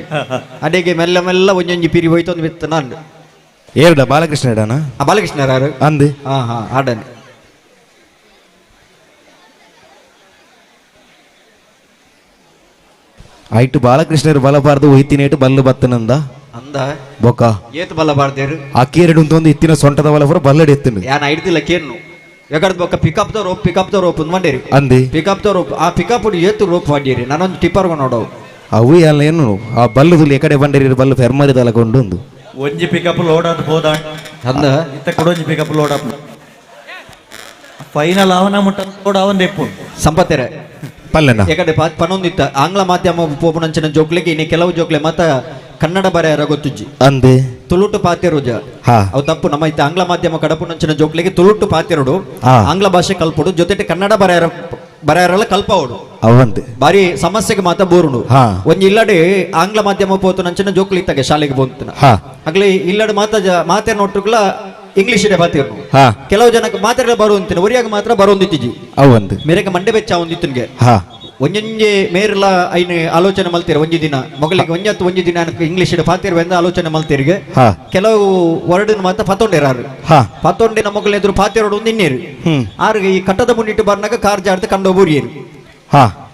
ಅಡೆಗೆ ಮೆಲ್ಲ ಮೆಲ್ಲ ಒಂಜೊಂಜಿ ಪಿರಿ ಹೋಯ್ತೊಂದು ಬಿತ್ತ ನಾನು ಏರ್ಡ ಬಾಲಕೃಷ್ಣ ಇಡಾನ ಬಾಲಕೃಷ್ಣ ಯಾರು ಅಂದು ಹಾ ಹಾ ಆಡನೆ ಐಟು ಬಾಲಕೃಷ್ಣರು ಬಲಬಾರ್ದು ಒಯ್ತಿನೇಟು ಬಲ್ಲು ಬತ್ತನಂದ ಅಂದ ಬೊಕ್ಕ ಏತು ಬಲಬಾರ್ದೇರು ಅಕ್ಕೇರಡು ಒಂದು ಇತ್ತಿನ ಸೊಂಟದ ಬಲಪುರ ಬಲ್ಲಡಿ ಎತ್ತನು ಯಾನ ಐಡ್ದಿಲ್ಲ ಕೇರ್ನು ಎಕಡ್ದು ಬೊಕ್ಕ pickup the rope pickup the rope ಮಂಡೇರಿ ಅಂದಿ ಪಿಕಪ್ the rope ಆ ಪಿಕಪ್ ಏತು ರೋಪ್ ವಾಡಿರಿ ನಾನೊಂದು ಟಿಪ್ಪರ್ಗ ನೋಡವು ಅವು ಎಲ್ಲ ಏನು ಆ ಬಲ್ಲುದು ಎಕಡೆ ಬಂಡೇರಿ ಬಲ್ಲು ಫೆರ್ಮರಿದಲ್ಲ ಕೊಂಡು ಒಂಜಿ ಪಿಕಪ್ ಲೋಡ್ ಆದ್ ಹೋದ ಅಂದ ಇತ್ತ ಕೂಡ ಒಂಜಿ ಪಿಕಪ್ ಲೋಡ್ ಆಪ್ ಫೈನಲ್ ಅವನ ಮುಟ್ಟ ಲೋಡ್ ಅವನ್ ದೆಪ್ಪು ಸಂಪತ್ತೆರೆ ಪಲ್ಲನ ಎಕಡೆ ಪನೊಂದಿತ್ತ ಆಂಗ್ಲ ಮಾಧ್ಯಮ ಪೋಪುನಂಚಿನ ಜೋಕ್ಲೆಗೆ ಇನ್ನು ಕೆಲವು ಜೋಕ್ಲೆ ಮಾತ ಕನ್ನಡ ಬರೆಯರ ಗೊತ್ತುಜ್ಜಿ ಅಂದೆ ತುಳುಟು ಪಾತೆರುಜ ಅವು ತಪ್ಪು ನಮ್ಮ ಇತ್ತ ಆಂಗ್ಲ ಮಾಧ್ಯಮ ಕಡಪುನಂಚಿನ ಜೋಕ್ಲೆಗೆ ತುಳುಟು ಪಾತೆರುಡು ಆಂಗ್ಲ ಭಾಷೆ ಕಲ್ಪುಡು ಜೊತೆಗೆ ಕನ್ನಡ ಬರೆಯರ ಬರೆಯರಲ್ಲ ಕಲ್ಪವಡು ಅವಂತೆ ಬಾರಿ ಸಮಸ್ಯೆಗೆ ಮಾತ ಬೋರುಡು ಒಂಜಿ ಇಲ್ಲಡೆ ಆಂಗ್ಲ ಮಾಧ್ಯಮ ಪೋತುನಂಚಿನ ಜೋಕ್ಲು ಇತ್ತಾಗೆ ಶಾಲೆಗೆ ಬೋಂತನ ಆಗ್ಲಿ ಇಲ್ಲಡೆ ಮಾತ ಮಾತೆ ನೋಟುಗಳ ಇಂಗ್ಲಿಷ್ ಬಾತಿರ್ನು ಕೆಲವು ಜನಕ್ಕೆ ಮಾತೆಲ್ಲ ಬರುವಂತಿನ ಒರಿಯಾಗ ಮಾತ್ರ ಬರುವಂದಿತ್ತಿಜಿ ಅವಂತೆ ಮೇರೆಗೆ ಮಂಡೆ ಬೆಚ್ಚ ಒಂದಿತ್ತನ್ಗೆ ಒಂಜೊಂಜೆ ಮೇರೆಲ್ಲ ಐನ ಆಲೋಚನೆ ಮಲ್ತೀರ ಒಂಜಿ ದಿನ ಮಗಳಿಗೆ ಒಂಜತ್ತು ಒಂಜಿ ದಿನ ಇಂಗ್ಲಿಷ್ ಪಾತಿರ್ವೆಂದ ಆಲೋಚನೆ ಮಲ್ತೀರಿಗೆ ಕೆಲವು ವರ್ಡ್ ಮಾತ್ರ ಪತೊಂಡಿರಾರು ಪತೊಂಡಿನ ಮಗಳ ಎದುರು ಪಾತಿರೋಡು ಒಂದು ಇನ್ನೇರು ಆರು ಈ ಕಟ್ಟದ ಮುನ್ನಿಟ್ಟು ಬರ್ನಾಗ ಕಾರ್ ಜಾಡ್ದು ಕಂಡು ಬೂರಿಯರು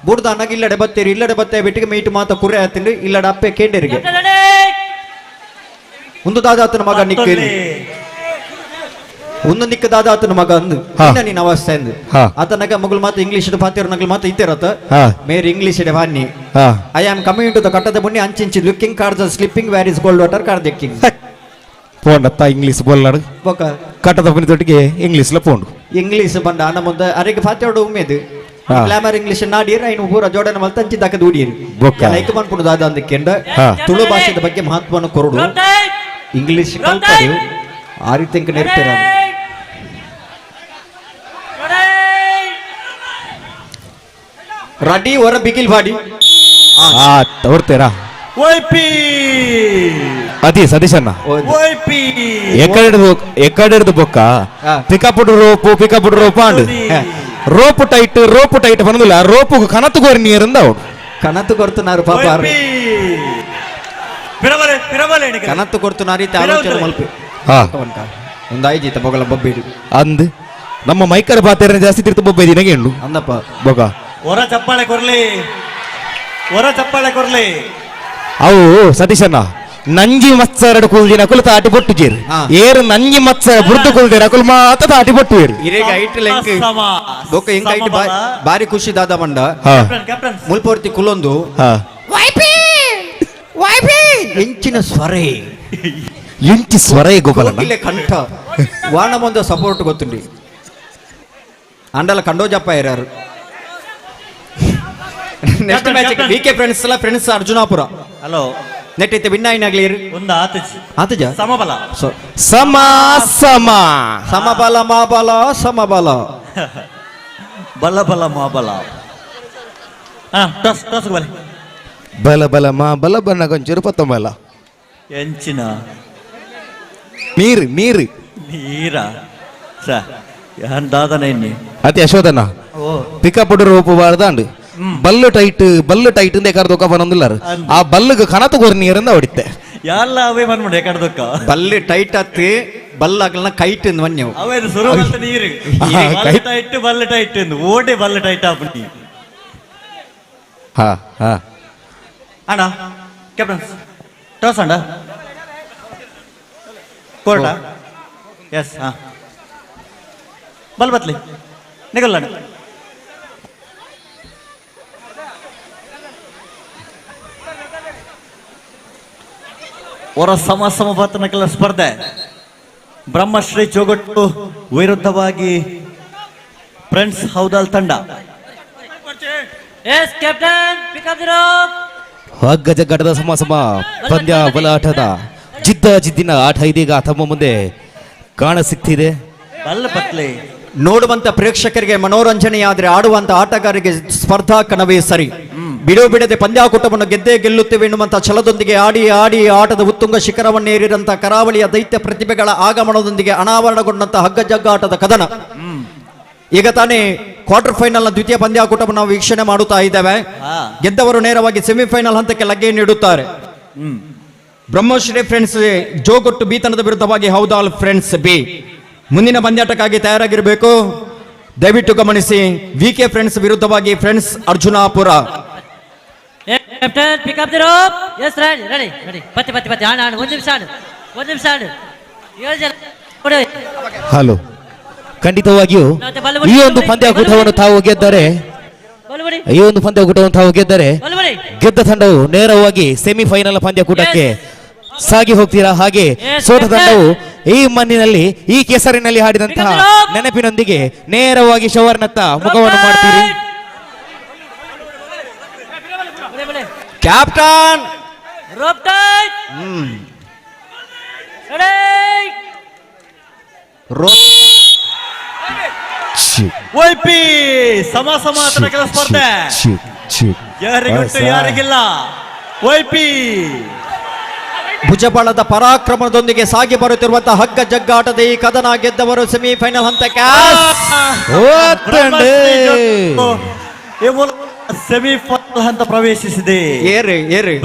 ಬೂಡ್ದಾನಾಗ ಇಲ್ಲಡೆ ಬತ್ತೀರಿ ಇಲ್ಲಡೆ ಬತ್ತೆ ಬಿಟ್ಟಿಗೆ ಮೀಟು ಮಾತ ಕುರೆ ಆತಿಂಡು ಇಲ್ಲಡೆ ಅಪ್ಪೆ ಕೇಂಡರಿಗೆ ಒಂದು ದಾದಾತನ ಮಗ ನಿಕ್ಕ ಒಂದು ನಿಕ್ಕ ದಾದಾತನ ಮಗ ಅಂದು ನಿನ್ನ ಅವಸ್ಥೆ ಅಂದು ಆತನಾಗ ಮಗಳು ಮಾತ್ರ ಇಂಗ್ಲಿಷ್ ಪಾತಿರೋ ನಗಲು ಮಾತ್ರ ಇತ್ತಿರತ್ತ ಮೇರ್ ಇಂಗ್ಲಿಷ್ ವಾನ್ನಿ I am coming to the ಕಟ್ಟದ ಮುನ್ನಿ ಅಂಚಿಂಚಿ looking car the slipping where is gold water car ದೆಕ್ಕಿಂಗ್ ಪೋಂಡತ್ತ ಇಂಗ್ಲಿಷ್ ಬೋಲ್ನಾಡು ಬೊಕ ಕಟ್ಟದ ಬನ್ನಿ ತೊಟ್ಟಿಗೆ ಇಂಗ್ಲಿಷ್ ಲ ಪೋಂಡು ಇಂಗ್ಲಿಷ್ ಬಂಡ ಅನ್ನ ಮುಂದೆ ಅರೆಗೆ ಫಾತಿಯೋಡು ಉಮೇದು ಗ್ಲಾಮರ್ ಇಂಗ್ಲಿಷ್ ನಾಡಿಯರ್ ಐನು ಪೂರ ಜೋಡನೆ ಮಲ್ತ ಅಂಚಿ ದಕ್ಕ ದೂಡಿಯರು ಲೈಕ್ ಮನ್ಪುಂಡು ದಾದ ಅಂದಕ್ಕೆಂಡ ತುಳು ಭಾಷೆದ ಬಗ್ಗೆ ಮಹತ್ವವನ್ನು ಕೊರಡು ಇಂಗ್ಲಿಷ್ ಕಲ್ಪರು ಆ ರೀತಿ ನೆರ್ಪಿರ. Ready ಹೊರ ಬಿಗಿಲ್ ಬಾಡಿ ಆ ತೋರ್ತೀರಾ ವೈಪಿ ಅದೇ ಸತೀಶಣ್ಣ ವೈಪಿ ಎಕ್ಕಡೆಡ್ದು ಬೊಕ್ಕ pickup rope pickup rope and rope tight rope tight ಪನದಿಲ್ಲ rope ಕನತು Gori ನೀರಿಂದ ಅವಡು ಕನತು ಕೊರ್ತುನಾರು ಪಾಪ ಪಿರಬಲೆ ಪಿರಬಲೆ ಕನತು ಕೊರ್ತುನಾರು ಇತ್ತೆ ಆಲೋಚನೆ ಮಲ್ಪಿ ಒಂದು ಐಜಿತ ಬೊಗಲ ಬೊಬ್ಬಿಡಿ ಅಂದ್ ನಮ್ಮ ಮೈಕರ ಪಾತೆರನೆ ಜಾಸ್ತಿ ತಿರ್ತು ಬೊಬ್ಬೆ ದಿನಗೆ ಉಂಡು ಅಂದಪ್ಪ ಬೊಗ ಹೊರ ಚಪ್ಪಾಳೆ ಕೊರ್ಲಿ ಹೊರ ಚಪ್ಪಾಳೆ ಕೊರ್ಲಿ ಅವು ಸತೀಶಣ್ಣ ನಂಜಿ ಮತ್ಸರಡು ಕುಲ್ದಿನ ಕುಲು ತಾಟಿ ಬೊಟ್ಟು ಜೇರು ಏರು ನಂಜಿ ಮತ್ಸರ ಬುರ್ದು ಕುಲ್ದಿರ ಕುಲ್ ಮಾತ ತಾಟಿ ಬೊಟ್ಟು ಏರು ಇರೇಗ ಐಟ್ ಲೆಂಕ್ ಬೊಕ್ಕ ಇಂಕ ಐಟ್ ಬಾರಿ ಖುಷಿ ದಾದ ಬಂಡ ಮುಲ್ಪೋರ್ತಿ ಕುಲೊಂದು ಎಂಚಿನ ಸ್ವರೇ ಎಂಚಿ ಸ್ವರೇ ಗೋಪಾಲಣ್ಣ ಇಲ್ಲೇ ಕಂಠ ವಾಣಮೊಂದ support ಗೊತ್ತುಂಡಿ ಅಂಡಲ ಕಂಡೋಜಪ್ಪ ಇರಾರು next match V K friends ಎಲ್ಲ friends Arjunapura hello net ಐತೆ ವಿನ್ ಆಗ್ಲಿ ಒಂದು ಆತಜ್ ಆತಜ ಸಮಬಲ ಸಮ ಸಮ ಸಮಬಲ ಮಾಬಲ ಸಮಬಲ ಬಲ ಬಲ ಮಾಬಲ ಹಾ ಟಾಸ್ ಟಾಸ್ ಬಲೆ ಬಲ ಬಲ ಮಾ ಬಲ ಬಣ್ಣ ಕೊಂಚೂರು ಪತ್ತೊಂಬಲ ಎಂಚಿನ ನೀರು ನೀರು ನೀರಾ ಸ ಯಾನ್ ದಾದನ ಎನ್ನಿ ಅತಿ ಯಶೋಧನ pickup rope ಬಾರ್ದಾಂಡು Ballu tight Ballu tight ಇಂದ ಎಕರ್ ದೊಕ್ಕ ಬನ್ನೊಂದಿಲ್ಲಾರು ಆ ಬಲ್ಲುಗೆ ಕನತು ಗೊರ್ ನೀರಿಂದ ಹೊಡಿತೆ ಯಾಲ್ಲ ಅವೇ ಬಂದ್ಬಿಡು ಎಕರ್ ದೊಕ್ಕ ಬಲ್ಲು ಟೈಟ್ ಅತ್ತಿ ಬಲ್ಲ ಆಗಲ್ನ ಕೈಟ್ ಇಂದ ಮನ್ಯವು ಅವೇ ಸುರು ಬಂತ ನೀರು ಬಲ್ಲು ಟೈಟ್ ಬಲ್ಲು ಟೈಟ್ ಇಂದ ಓಡೆ ಬಲ್ಲು ಟೈಟ್ ಆಪುನಿ ಹಾ ಹಾ ಅಣ್ಣ ಕ್ಯಾಪ್ಟನ್ ಟಾಸ್ ಅಣ್ಣ ಕೋರ್ಟಾ ಎಸ್ ಹಾ ಬಲ್ ಬತ್ಲಿ ನಿಗಲ್ಲ ಅಣ್ಣ ಹೊರ ಸಮ ಸಮಬಾತನಕಲ ಸ್ಪರ್ಧೆ ಬ್ರಹ್ಮಶ್ರೀ ಜೋಗಟ್ಟು ವಿರುದ್ಧವಾಗಿ ಫ್ರೆಂಡ್ಸ್ ಹೌದಾಲ್ ತಂಡ. Yes captain, pick up the rope. ಹಗ್ಗಜಗ್ಗಾಟದ ಸಮ ಸಮ ಪಂದ್ಯ ಬಲಾಟದ ಜಿದ್ದ ಜಿದ್ದಿನ ಆಟ ಇದೀಗ ತಮ್ಮ ಮುಂದೆ ಕಾಣ ಸಿಗ್ತಿದೆ. ನೋಡುವಂತ ಪ್ರೇಕ್ಷಕರಿಗೆ ಮನೋರಂಜನೆಯಾದರೆ ಆಡುವಂತ ಆಟಗಾರರಿಗೆ ಸ್ಪರ್ಧಾ ಕಣವೇ ಸರಿ. ಬಿಡೋ ಬಿಡದೆ ಪಂದ್ಯಾಕೂಟವನ್ನು ಗೆದ್ದೇ ಗೆಲ್ಲುತ್ತೇವೆ ಎನ್ನುವಂತ ಛಲದೊಂದಿಗೆ ಆಡಿ ಆಡಿ ಆಟದ ಉತ್ತುಂಗ ಶಿಖರವನ್ನೇರಿದಂತಹ ಕರಾವಳಿಯ ದೈತ್ಯ ಪ್ರತಿಭೆಗಳ ಆಗಮನದೊಂದಿಗೆ ಅನಾವರಣಗೊಂಡಂತಹ ಹಗ್ಗಜಗ್ಗಾಟದ ಕದನ ಈಗ ತಾನೇ ಕ್ವಾರ್ಟರ್ ಫೈನಲ್ ನ ದ್ವಿತೀಯ ಪಂದ್ಯಾಕೂಟವನ್ನು ನಾವು ವೀಕ್ಷಣೆ ಮಾಡುತ್ತಾ ಇದ್ದೇವೆ. ಗೆದ್ದವರು ನೇರವಾಗಿ ಸೆಮಿಫೈನಲ್ ಹಂತಕ್ಕೆ ಲಗ್ಗೆ ನೀಡುತ್ತಾರೆ. ಬ್ರಹ್ಮಶ್ರೀ ಫ್ರೆಂಡ್ಸ್ ಜೋಗೊಟ್ಟು ಬಿ ತಂಡದ ವಿರುದ್ಧವಾಗಿ ಹೌದಾಲ್ ಫ್ರೆಂಡ್ಸ್ ಬಿ ಮುಂದಿನ ಪಂದ್ಯಾಟಕ್ಕಾಗಿ ತಯಾರಾಗಿರಬೇಕು. ದಯವಿಟ್ಟು ಗಮನಿಸಿ, V K friends ವಿರುದ್ಧವಾಗಿ friends Arjunapura. Captain, pick up the rope. Yes, ready ready ready. ಪತ್ತೆ ಪತ್ತೆ ಪತ್ತೆ. ಆಣ ಆಣ, ಒಂದು ನಿಮಿಷ ಆಡು, ಒಂದು ನಿಮಿಷ ಆಡು. ಏಳು ಜನ. ಹಲೋ, ಖಂಡಿತವಾಗಿಯೂ ಈ ಒಂದು ಪಂದ್ಯಾಕೂಟವನ್ನು ತಾವು ಗೆದ್ದರೆ, ಈ ಒಂದು ಪಂದ್ಯಾಕೂಟವನ್ನು ತಾವು ಗೆದ್ದರೆ ಗೆದ್ದ ತಂಡವು ನೇರವಾಗಿ ಸೆಮಿಫೈನಲ್ ಪಂದ್ಯಾಕೂಟಕ್ಕೆ ಸಾಗಿ ಹೋಗ್ತೀರಾ. ಹಾಗೆ ಸೋತ ತಂಡವು ಈ ಮಣ್ಣಿನಲ್ಲಿ ಈ ಕೆಸರಿನಲ್ಲಿ ಹಾಡಿದಂತಹ ನೆನಪಿನೊಂದಿಗೆ ನೇರವಾಗಿ ಶವರ್ನತ್ತ ಮುಖವನ್ನು ಮಾಡ್ತೀರಿ. Captain rope YP ಸಮ ಸಮ ಸ್ಪರ್ಧೆ, ಯಾರಿಗೊಟ್ಟು ಯಾರಿಗಿಲ್ಲ. ವೈಪಿ ಭುಜಬಳದ ಪರಾಕ್ರಮದೊಂದಿಗೆ ಸಾಗಿ ಬರುತ್ತಿರುವಂತಹ ಹಗ್ಗ ಜಗ್ಗಾಟದ ಈ ಕದನ ಗೆದ್ದವರು ಸೆಮಿಫೈನಲ್ ಹಂತಕ್ಕೆ ಸೆಮಿಫೈನಲ್ ಹಂತ ಪ್ರವೇಶಿಸಿದೆ.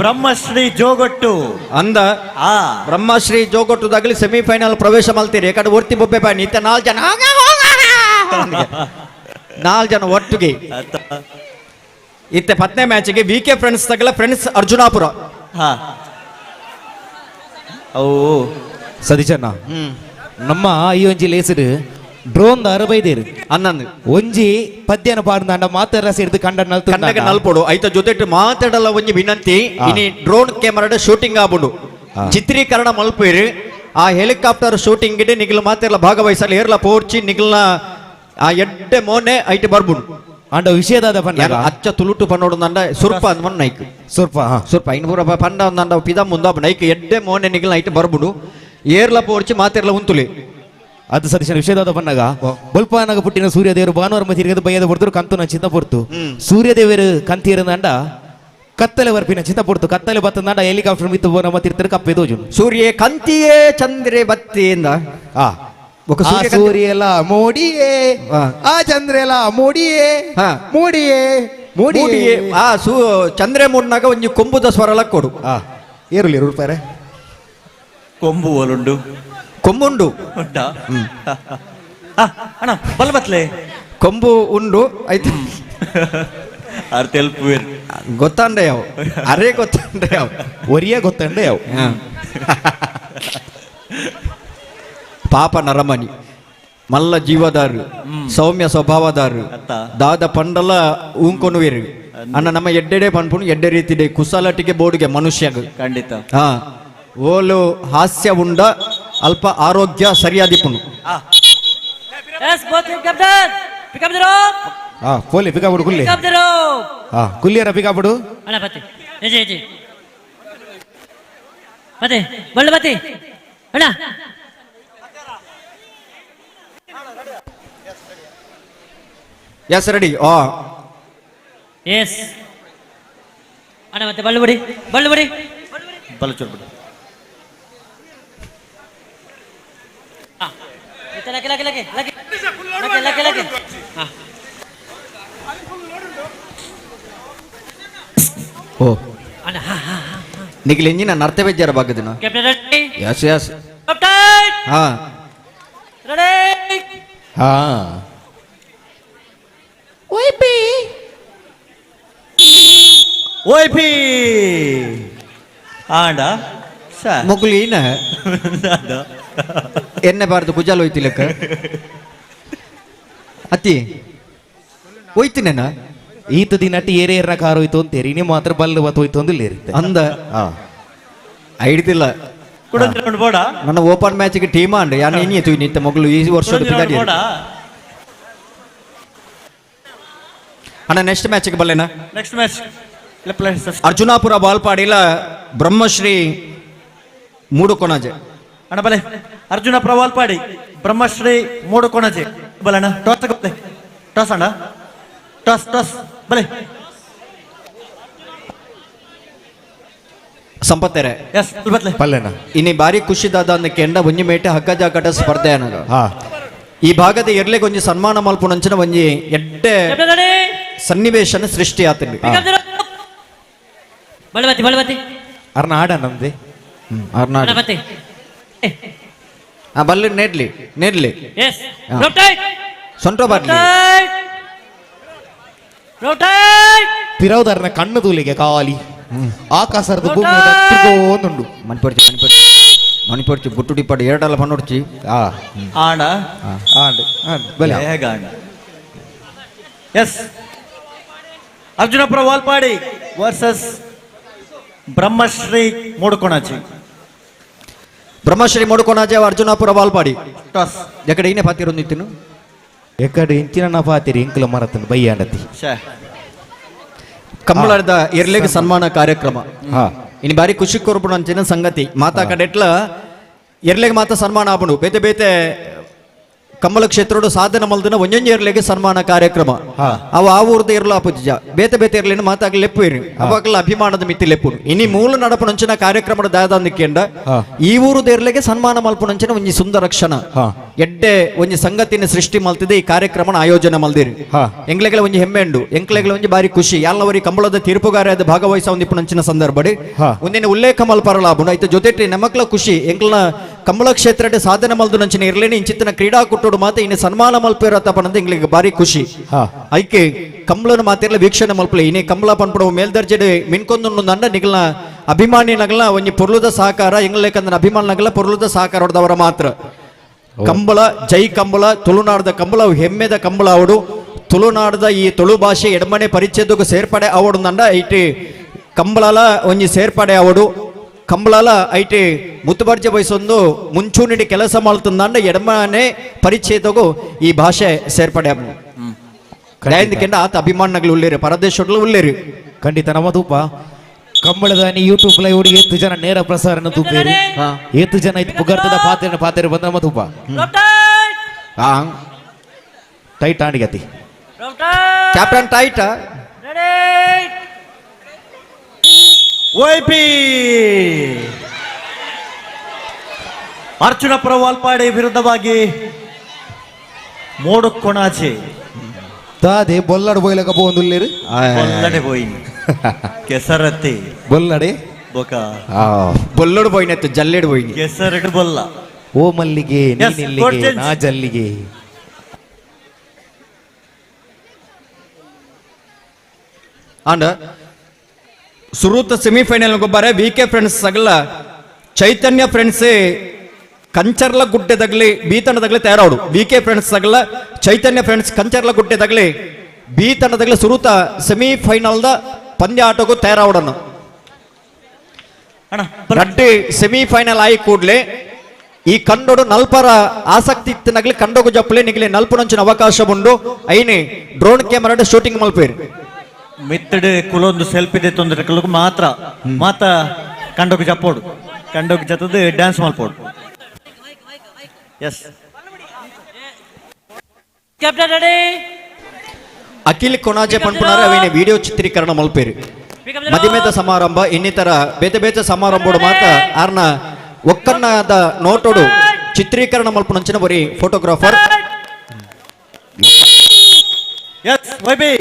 ಬ್ರಹ್ಮಶ್ರೀ ಜೋಗಟ್ಟು ಅಂದ ಬ್ರಹ್ಮಶ್ರೀ ಜೋಗಟ್ಟುದಾಗಲಿ ಸೆಮಿಫೈನಲ್ ಪ್ರವೇಶ ಮಾಡ್ತೀರಿ. ಯಾಕಂದ್ರೆ ಒರ್ತಿ ಬೊಬ್ಬೆ ಬಾಯಿ ನಿತ್ಯ ನಾಲ್ಕು ಜನ ನಾಲ್ಕು ಜನ ಒಟ್ಟಿಗೆ ಇತ್ತೆ ಪತ್ನೇ ಮ್ಯಾಚ್ಗೆ V K friends ತಗಲ ಫ್ರೆಂಡ್ಸ್ ಅರ್ಜುನಾಪುರ. ಸತೀಶಣ್ಣ, ನಮ್ಮ ಈ ಒಂಜಿ ಲೇಸಿಡ್ ಡ್ರೋನ್ ದಾರ ಬೈದೇರು ಅನ್ನಂದು ಒಂಜಿ ಪದ್ಯನ ಪಾಡ್ದಾಂಡ ಮಾತಾಡ ಸೇರಿದು ಕಂಡ ಕಣ್ಣಗೆ ನಲ್ಪೋಡು ಐತ ಜೊತೆ ಮಾತಾಡಲ್ಲ ಒಂಜಿ ವಿನಂತಿ. ಇನಿ drone camera shooting ಆಬುಂಡು ಚಿತ್ರೀಕರಣ ಮಲ್ಪೇರು. ಆ ಹೆಲಿಕಾಪ್ಟರ್ ಶೂಟಿಂಗ್ ಇಡೆ ನಿಗಲು ಮಾತಾಡಲ್ಲ ಭಾಗವಹಿಸಲ್ಲ ಏರ್ಲ ಪೋರ್ಚಿ ನಿಗಲ್ನ ಆ ಎಡ್ಡೆ ಮೋನೆ ಐಟ್ ಬರ್ಬುಂಡು. ಅಂಡ ವಿಷಯದಾದ ಪಂಡ ಅಚ್ಚ ತುಳುಟು ಪನ್ನೋಡು ನಂಡ ಸುರ್ಪ ಅಂದ್ ಮನ್ ನೈಕ್ ಸುರ್ಪ ಸುರ್ಪ ಐನೂರ ಪಂಡ ಅಂದ ಪಿದ ಮುಂದ ನೈಕ್ ಎಡ್ಡೆ ಮೋನೆ ನಿಗಲ್ ಐಟ್ ಬರ್ಬುಂಡು. ಏರ್ಲ ಪೋರ್ಚಿ ಮಾತಿರ್ಲ ಉಂತುಲಿ. ಅದು ಸತೀಶನ ವಿಷಯದಾದ ಬಣ್ಣಗ ಬೊಲ್ಪಾನಾಗ ಪುಟ್ಟಿನ ಸೂರ್ಯದೇವರು ಭಾನುವಾರ ಮತಿರಿಗದ ಬಯ್ಯದ ಪೊರ್ತರು ಕಂತು ನಂಚಿಂತ ಪೊರ್ತು ಸೂರ್ಯದೇವರು ಕಂತಿರದಂಡ ಕತ್ತಲೆ ವರ್ಪಿನ ಚಿಂತ ಪೊರ್ತು ಕತ್ತಲೆ ಬತ್ತಂದಾಂಡ ಹೆಲಿಕಾಪ್ಟರ್ ಮಿತ್ತು ಬೋನ ಮತ್ತಿರ್ತಾರೆ ಕಪ್ಪೆ ದೋಜು ಸೂರ್ಯ ಕಂತಿಯೇ ಚಂದ್ರೆ ಬತ್ತಿಯಿಂದ ಆ ಸೂರ್ಯಲ ಮೋಡಿಯೇ ಆ ಚಂದ್ರೆಲ ಮೋಡಿಯೇ ಮೋಡಿಯೇ ಮೋಡಿಯೇ ಆ ಸೂ ಚಂದ್ರೆ ಮೂಡ್ನಾಗ ಒಂಜಿ ಕೊಂಬುದ ಸ್ವರಲ ಕೊಡು ಏರುಲಿ ರೂಪಾರೆ ಕೊಂಬು ಓಲುಂಡು ಕೊಂಬುಂಡು ಉಂಟಾ ಅಣ್ಣ ಬಲ್ಬತ್ಲೆ ಕೊಂಬು ಉಂಡು ಆಯ್ತು ಅರ್ಥ ಎಲ್ಪುವೇರು ಗೊತ್ತಾಂಡೆ ಯಾವ ಅರೆ ಗೊತ್ತಾಂಡೆ ಯಾವ ಒರಿಯ ಗೊತ್ತಂಡೆ ಯಾವ ಪಾಪ ನರಮನಿ ಮಲ್ಲ ಜೀವದಾರು ಸೌಮ್ಯ ಸ್ವಭಾವದಾರು ದಾದ ಪಂಡಲ ಊಂಕೊನುವೇರು ಅಣ್ಣ ನಮ್ಮ ಎಡ್ಡೆಡೆ ಪನ್ಪುನು ಎಡ್ಡೆ ರೀತಿಡೆ ಕುಸಲಟಿಗೆ ಬೋರ್ಡ್ಗೆ ಮನುಷ್ಯಗ ಖಂಡಿತ ಹಾ ಓಲು ಹಾಸ್ಯ ಉಂಡ ಅಲ್ಪ ಆರೋಗ್ಯ ಸರಿಯಾದಿಪುನು ಪೋಲಿ ಪಿಕಾಪುಡು ಕುಲ್ಲಿ ಕುಲ್ಲಿಯರ ಪಿಕಾಪುಡು ಅಣ್ಣ ಬತ್ತಿ ಎಜೆ ಎಜೆ ಬತ್ತಿ ಬಳ್ಳ ಬತ್ತಿ ಅಣ್ಣ ಎಸ್ ರೆಡಿ ಆ ಎಸ್ ಅಣ್ಣ ಮತ್ತೆ ಬಳ್ಳು ಬಿಡಿ ಬಳ್ಳು ಬಿಡಿ ಬಲ್ಲ ಚೂರು ಲಕ್ಕೆ ಲಕ್ಕೆ ಲಕ್ಕೆ ಲಕ್ಕೆ ಲಕ್ಕೆ ಲಕ್ಕೆ ಲಕ್ಕೆ ಓ ಅಣ್ಣ ಹಾ ಹಾ ನಿಖಿಲ್ ಇಂಜಿನ ನರ್ತೆ ಬೇಜಾರ ಬಾಗದಿನ captain ready S S captain ಹಾ ರೆಡಿ ಹಾ ಓಯ್ ಪಿ ಓಯ್ ಪಿ ಆಂಡ ಮೊಗುಲು ಏನ ಎಣ್ಣೆ ಬಾರ್ದು ಕುಜಾಲ್ ಹೋಯ್ತಿಲಕ್ಕ ಅತ್ತಿ ಹೋಯ್ತಿನೇನ ಈತ ದಿನಟ್ಟಿ ಏರೇ ಏರ್ನ ಕಾರು ಹೋಯ್ತು ಅಂತೇರಿ ನೀವು ಮಾತ್ರ ಬಲ್ಲು ಬತ್ತು ಹೋಯ್ತು ಅಂದು ಇರುತ್ತೆ ಅಂದ ಐಡ್ತಿಲ್ಲ ನನ್ನ ಓಪನ್ ಮ್ಯಾಚ್ಗೆ ಟೀಮ್ ಅಂಡ್ ಯಾನು ಇನಿ ಎತ್ತು ನಿತ್ತ ಮಗಳು ಈ ವರ್ಷದ ಪಿದಾಡಿ ಅಣ್ಣ ನೆಕ್ಸ್ಟ್ ಮ್ಯಾಚ್ಗೆ ಬಲ್ಲೇನಾ ನೆಕ್ಸ್ಟ್ ಮ್ಯಾಚ್ ಅರ್ಜುನಾಪುರ ಬಾಲ್ಪಾಡಿಲ ಬ್ರಹ್ಮಶ್ರೀ ಮೂಡುಕೊಣಜೆ ಅಣ್ಣ ಬಲೆ ಅರ್ಜುನಪುರ ವಾಲ್ಪಾಡಿ ಬ್ರಹ್ಮಶ್ರೀ ಮೂಡುಕೊಣಜೆ ಬಲಣ್ಣ ಟಾಸ್ ಬಲೆ ಟಾಸ್ ಅಣ್ಣ ಟಾಸ್ ಟಾಸ್ ಬಲೆ ಸಂಪತ್ತೆರೆ ಎಸ್ ಬತ್ಲೆ ಪಲ್ಲೆನ ಇನಿ ಬಾರಿ ಖುಷಿದಾದ ಅಂದ ಕೆಂಡ ಒಂಜಿ ಮೇಟೆ ಹಗ್ಗಜಾಕಟ ಸ್ಪರ್ಧೆ ಅನ್ನೋದು ಈ ಭಾಗದ ಎರ್ಲೆಗೆ ಒಂಜಿ ಸನ್ಮಾನ ಮಲ್ಪುನಂಚಿನ ಒಂಜಿ ಎಡ್ಡೆ ಸನ್ನಿವೇಶನ ಸೃಷ್ಟಿ ಆತಂడి ಬಳ್ಳು ಬತ್ತಿ ಬಳ್ಳು ಬತ್ತಿ ಅರ್ನಾಡ ನಮ್ದೆ ಅರ್ನಾಡ ಬತ್ತಿ ಆ ಬಲ್ಲು ನೆಡ್ಲಿ ನೆಡ್ಲಿ ಎಸ್ ರೊಟೇಟ್ ಸೊಂಟೋ ಬಾಟ್ಲಿ ರೊಟೇಟ್ ಪಿರವುದಾರನ ಕಣ್ಣು ತೂಲಿಗೆ ಖಾಲಿ ಆಕಾಶದ ಭೂಮಿ ತಿರ್ಗೋಂದುಂಡು ಮಣಿಪೊಡ್ಚಿ ಮಣಿಪೊಡ್ಚಿ ಮಣಿಪೊಡ್ಚಿ ಗುಟ್ಟು ಡಿಪ್ಪಾಡು ಎರಡಲ್ಲ ಪಣ್ಣೊಡ್ಚಿ ಆ ಆಂಡ ಆಂಡ್ ಆಂಡ್ ಬಲೆ ಬೇಗ ಆಂಡ ಎಸ್ ಅರ್ಜುನಪುರ ವಾಲ್ಪಾಡಿ ವರ್ಸಸ್ ಬ್ರಹ್ಮಶ್ರೀ ಮೂಡುಕೊಣಾಜಿ ಬ್ರಹ್ಮಶ್ರೀ ಮೂಡುಕೊಣಾಜಿ ಅರ್ಜುನಾಪುರ ವಾಲ್ಪಾಡಿ ಟಾಸ್ ಎಕಡೆ ಏನೇ ಪಾತಿರೊಂದಿತ್ತಿನು ಎಕಡೆ ಇಂಚಿನ ಪಾತಿರಿ ಇಂಕಲ ಮರತನ ಬಯ್ಯಾಂಡತಿ ಕಮ್ಮಳದ ಎರ್ಲೆಗೆ ಸನ್ಮಾನ ಕಾರ್ಯಕ್ರಮ ಇನ್ನು ಬಾರಿ ಖುಷಿ ಕೊರ್ಪುಣ ಅಂಚಿನ ಸಂಗತಿ ಮಾತಾ ಕಡೆಟ್ಲ ಎರ್ಲೆಗೆ ಮಾತ ಸನ್ಮಾನ ಆಪುಂಡು ಬೇತೆ ಬೇತೆ ಕಮ್ಮಲ ಕ್ಷೇತ್ರೋಡು ಸಾಧನ ಮಲ್ದಿನ ಒಂಜೊಂಜಿ ಎರ್ಲೆಗೆ ಸನ್ಮಾನ ಕಾರ್ಯಕ್ರಮ ಅವು ಆ ಊರ್ದ ಇರ್ಲು ಆಪುಜ ಬೇತೆ ಬೇತೆ ಇರ್ಲಿನ ಮಾತಾಗ ಲೆಪ್ಪು ಇರಿ ಅವಾಗಲ ಅಭಿಮಾನದ ಮಿತಿ ಲೆಪ್ಪು ಇನಿ ಮೂಲ ನಡಪುನಂಚಿನ ಕಾರ್ಯಕ್ರಮದ ದಾದಂದಿಕ್ಕೆಂಡ ಈ ಊರುದ ಎರ್ಲೆಗೆ ಸನ್ಮಾನ ಮಲ್ಪುನಂಚಿನ ಒಂಜಿ ಸುಂದರ ಕ್ಷಣ ಎಡ್ಡೆ ಒಂಜಿ ಸಂಗತಿನ ಸೃಷ್ಟಿ ಮಲ್ತಿದೆ ಈ ಕಾರ್ಯಕ್ರಮನ ಆಯೋಜನೆ ಮಲ್ದಿರಿ ಎಂಗ್ಲೆಗಳ ಒಂಜಿ ಹೆಮ್ಮೆ ಉಂಡು ಎಂಕ್ಲೆಗಳ ಒಂಜಿ ಬಾರಿ ಖುಷಿ ಯಾಲ್ನವರಿ ಕಂಬಳದ ತೀರ್ಪುಗಾರ ಭಾಗವಹಿಸ ಒಂದಿಪ್ಪುನಂಚಿನ ಸಂದರ್ಭಡಿ ಒಂದಿನ ಉಲ್ಲೇಖ ಮಲ್ಪರಲಾಬುಂಡು ಐತ ಜೊತೆಟಿ ನಮಕ್ಲ ಖುಷಿ ಎಂಕ್ಲನ ಕಂಬಳ ಕ್ಷೇತ್ರ ಸಾಧನೆ ಮಲ್ದು ನಂಚಿನ ಇರ್ಲೇನೆ ಇಂಚಿತ್ತಿನ ಕ್ರೀಡಾಕೂಟೋಡು ಮಾತ ಇನ್ನು ಸನ್ಮಾನ ಮಲ್ಪಿರತ್ತ ಪನಂದ ಎಂಗ್ಲಿಗೆ ಬಾರಿ ಖುಷಿ ಐಕೆ ಕಂಬಳನ ಮಾತಿರ್ಲ ವೀಕ್ಷಣೆ ಮಲ್ಪಲೆ ಇನಿ ಕಂಬಳ ಪನ್ಪುಡು ಮೇಲ್ದರ್ಜೆಡ್ ಮಿನ್ಕೊಂದು ನಂಡ ನಿಗಲ್ನ ಅಭಿಮಾನಿ ನಗಲ ಒಂಜಿ ಪೊರ್ಲುದ ಸಹಕಾರ ಎಂಗ್ಲೇಕಂದನ ಅಭಿಮಾನಿ ನಗಲ ಪೊರ್ಲುದ ಸಹಕಾರ ಹೊಡೆದವರ ಮಾತ್ರ ಕಂಬಳ ಜೈ ಕಂಬಳ ತುಳುನಾಡದ ಕಂಬಳ ಅವು ಹೆಮ್ಮೆದ ಕಂಬಳ ಅವಡು ತುಳುನಾಡದ ಈ ತುಳು ಭಾಷೆ ಎಡಮನೆ ಪರಿಚ್ಛೇದಕ್ಕೆ ಸೇರ್ಪಡೆ ಅವಡು ನಂಡ ಐಟಿ ಕಂಬಳಲ ಒಂಜಿ ಸೇರ್ಪಡೆ ಅವಡು ಕಂಬಳಲ ಐಟಿ ಮುತ್ತುಬರ್ಜೆ ಬಯಸೊಂದು ಮುಂಚೂಣಿಡಿ ಕೆಲಸ ಮಾಡ್ತಂದಂಡ ಎಡಮನೆ ಪರಿಚ್ಛೇದಗೂ ಈ ಭಾಷೆ ಸೇರ್ಪಡೆ ದಯಂದಕ್ಕೆಂಡ ಆತ ಅಭಿಮಾನಗಳು ಉಳ್ಳೇರಿ ಪರದೇಶಗಳು ಉಳ್ಳೇರಿ ಖಂಡಿತ ನಮ್ಮ ತೂಪ ಕಂಬಳದಾನಿ ಯೂಟ್ಯೂಬ್ ಲೈವ್ ಏತು ಜನ ನೇರ ಪ್ರಸಾರನ ತೂಪೇರಿ ಏತು ಜನ ಇದು ಪುಗರ್ತದ ಪಾತ್ರೆ ಪಾತ್ರೆ ಬಂದ ನಮ್ಮ ತೂಪ. ಆ ಟೈಟ್ ಆಂಡಿಗತಿ ಕ್ಯಾಪ್ಟನ್ ಟೈಟ್ ವೈಪಿ ಅರ್ಜುನಪುರ ವಾಲ್ಪಾಡಿ ವಿರುದ್ಧವಾಗಿ ಮೋಡು ಕೊಣಾಜೆ ದಾದೆ ಬೊಲ್ಲಡು ಬೋಯ್ಲಕ ಪೋಂದುಲ್ಲೇರು ಬೊಲ್ಲಡೆ ಪೋಯಿನಿ ಕೆಸರತ್ತೆ ಬೊಲ್ಲಡೆ ಬೊಕ ಬೊಲ್ಲಡು ಪೋಯಿನತ್ತು ಜಲ್ಲೆಡು ಪೋಯಿನಿ ಕೆಸರಡು ಬೊಲ್ಲ ಓ ಮಲ್ಲಿಗೆ ನೀನಿಲ್ಲಿಗೆ ನಾ ಜಲ್ಲಿಗೆ ಅಂಡ್ ಸುರೂತ ಸೆಮಿಫೈನಲ್ ಗೊಬ್ಬರ ವಿ ಕೆ ಫ್ರೆಂಡ್ಸ್ ಸಗಲ ಚೈತನ್ಯ ಫ್ರೆಂಡ್ಸ್ ಕಂಚರ್ಲ ಗುಡ್ಡೆ ತಗಲಿ ಬಿ ತಂಡದಾಗಲಿ ತಯಾರಾಡು ವಿ ಕೆ ಫ್ರೆಂಡ್ಸ್ ಸಗಲ ಚೈತನ್ಯ ಫ್ರೆಂಡ್ಸ್ ಕಂಚರ್ಲ ಗುಡ್ಡೆ ತಗಲಿ ಬಿ ತಂಡದಾಗಲಿ ಸುರೂತ ಸೆಮಿಫೈನಲ್ದ ಪಂದ್ಯ ಆಟಕ್ಕೂ ತಯಾರಾವಡನ್ನು ರಡ್ಡಿ ಸೆಮಿಫೈನಲ್ ಆಯಿ ಕೂಡಲೇ ಈ ಕಂಡೋಡು ನಲ್ಪರ ಆಸಕ್ತಿ ಇತ್ತಿನಗಲಿ ಕಂಡೋಗು ಜಪ್ಪಲೆ ನಿಗಲಿ ನಲ್ಪನಂಚಿನ ಅವಕಾಶ ಉಂಡು ಐನಿ ಡ್ರೋನ್ ಕ್ಯಾಮರಾ ಶೂಟಿಂಗ್ ಮಲ್ಪೇರು ಮಿತ್ತಡು ಕುಲೊಂದು ಸೆಲ್ಫಿ ಇದೆ ತೊಂದರೆ ಕುಲಕ್ ಮಾತ್ರ ಮಾತ ಕಂಡೋಗಿ ಜಪ್ಪೋಡು ಕಂಡೋಗಿ ಜತದ ಡ್ಯಾನ್ಸ್ ಮಲ್ಪೋಡು yes captain ready Akhil Konaje ಪನ್ಪುನಾರ ಅವೇನೆ ವಿಡಿಯೋ ಚಿತ್ರೀಕರಣ ಮಲ್ಪೇರು ಮದಿಮೇತ ಸಮಾರಂಭ ಇನ್ನಿತರ ಬೇತೆ ಬೇತೆ ಸಮಾರಂಭೋಡು ಮಾತ್ರ ಆರ್ನ ಒಕ್ಕನ್ನದ ನೋಟೋಡು ಚಿತ್ರೀಕರಣ ಮಲ್ಪುನಂಚಿನ ಬರೀ photographer S YB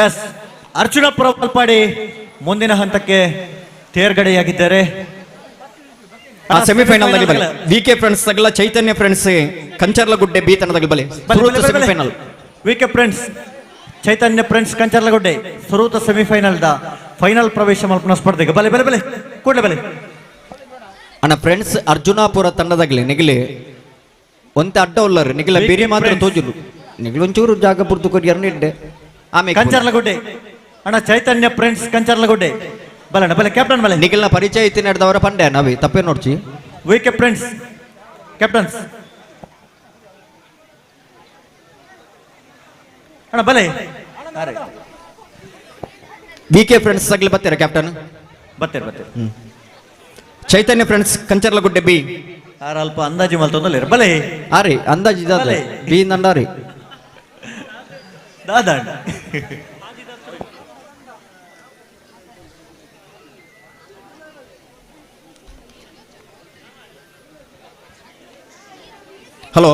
S Arjunapura Valpadi ಮುಂದಿನ ಹಂತಕ್ಕೆ ತೇರ್ಗಡೆಯಾಗಿದ್ದಾರೆ. ಸೆಮಿಫೈನಲ್ ಬಲೆ ವಿ ಕೆ ಫ್ರೆಂಡ್ಸ್ ತಗಲ ಚೈತನ್ಯ ಫ್ರೆಂಡ್ಸ್ ಕಂಚರ್ಲಗುಡ್ಡೆ ಬಿ ತಂಡದಲ್ಲಿ ಬಲೆ semifinal V K friends Chaitanya friends Kancharlagudde ಸುರೂತ semifinal the final ಪ್ರವೇಶ ಮಲ್ಪನ ಸ್ಪರ್ಧೆಗೆ ಬಲೆ ಬಲೆ ಬಲೆ ಕೂಡಲೇ ಬಲೆ ಅಣ್ಣ ಫ್ರೆಂಡ್ಸ್ ಅರ್ಜುನಾಪುರ ತಂಡದಾಗಲಿ ನಿಗಲಿ ಒಂತೆ ಅಡ್ಡ ಉಲ್ಲರು ನಿಗಲ ಬೇರೆ ಮಾತ್ರ ತೋಜುಲು ನಿಗಲೊಂಚೂರು ಜಾಗ ಪುರ್ತು ಕೊರಿಯರ್ನ ಇಡ್ಡೆ ಆಮೇಲೆ ಕಂಚರ್ಲಗುಡ್ಡೆ ಅಣ್ಣ ಚೈತನ್ಯ ಫ್ರೆಂಡ್ಸ್ ಕಂಚರ್ಲಗುಡ್ಡೆ ಬಲಣ್ಣ ಬಲೆ ಕ್ಯಾಪ್ಟನ್ ಬಲೆ ನಿಗಲ್ನ ಪರಿಚಯ ಇತ್ತಿ ನಡೆದವರ ಪಂಡೆ ನಾವೇ ತಪ್ಪೇ ನೋಡ್ಚಿ ವಿ ಕೆ ಫ್ರೆಂಡ್ಸ್ ಕ್ಯಾಪ್ಟನ್ಸ್ ಅಣ್ಣ ಬಲೆ ವಿ ಕೆ ಫ್ರೆಂಡ್ಸ್ ತಗಲಿ ಬರ್ತೀರಾ ಕ್ಯಾಪ್ಟನ್ ಬರ್ತೀರ ಬರ್ತೀರ ಚೈತನ್ಯ ಫ್ರೆಂಡ್ಸ್ ಕಂಚರ್ಲಗುಡ್ಡೆ ಬಿ ಆರ ಅಲ್ಪ ಅಂದಾಜು ಮಲ್ತೊಂದಲ್ಲ ಬಲೆ ಆರಿ ಅಂದಾಜು ಇದಾದ ಬಿ ನಂಡಾರಿ ದಾದಾ ಹಲೋ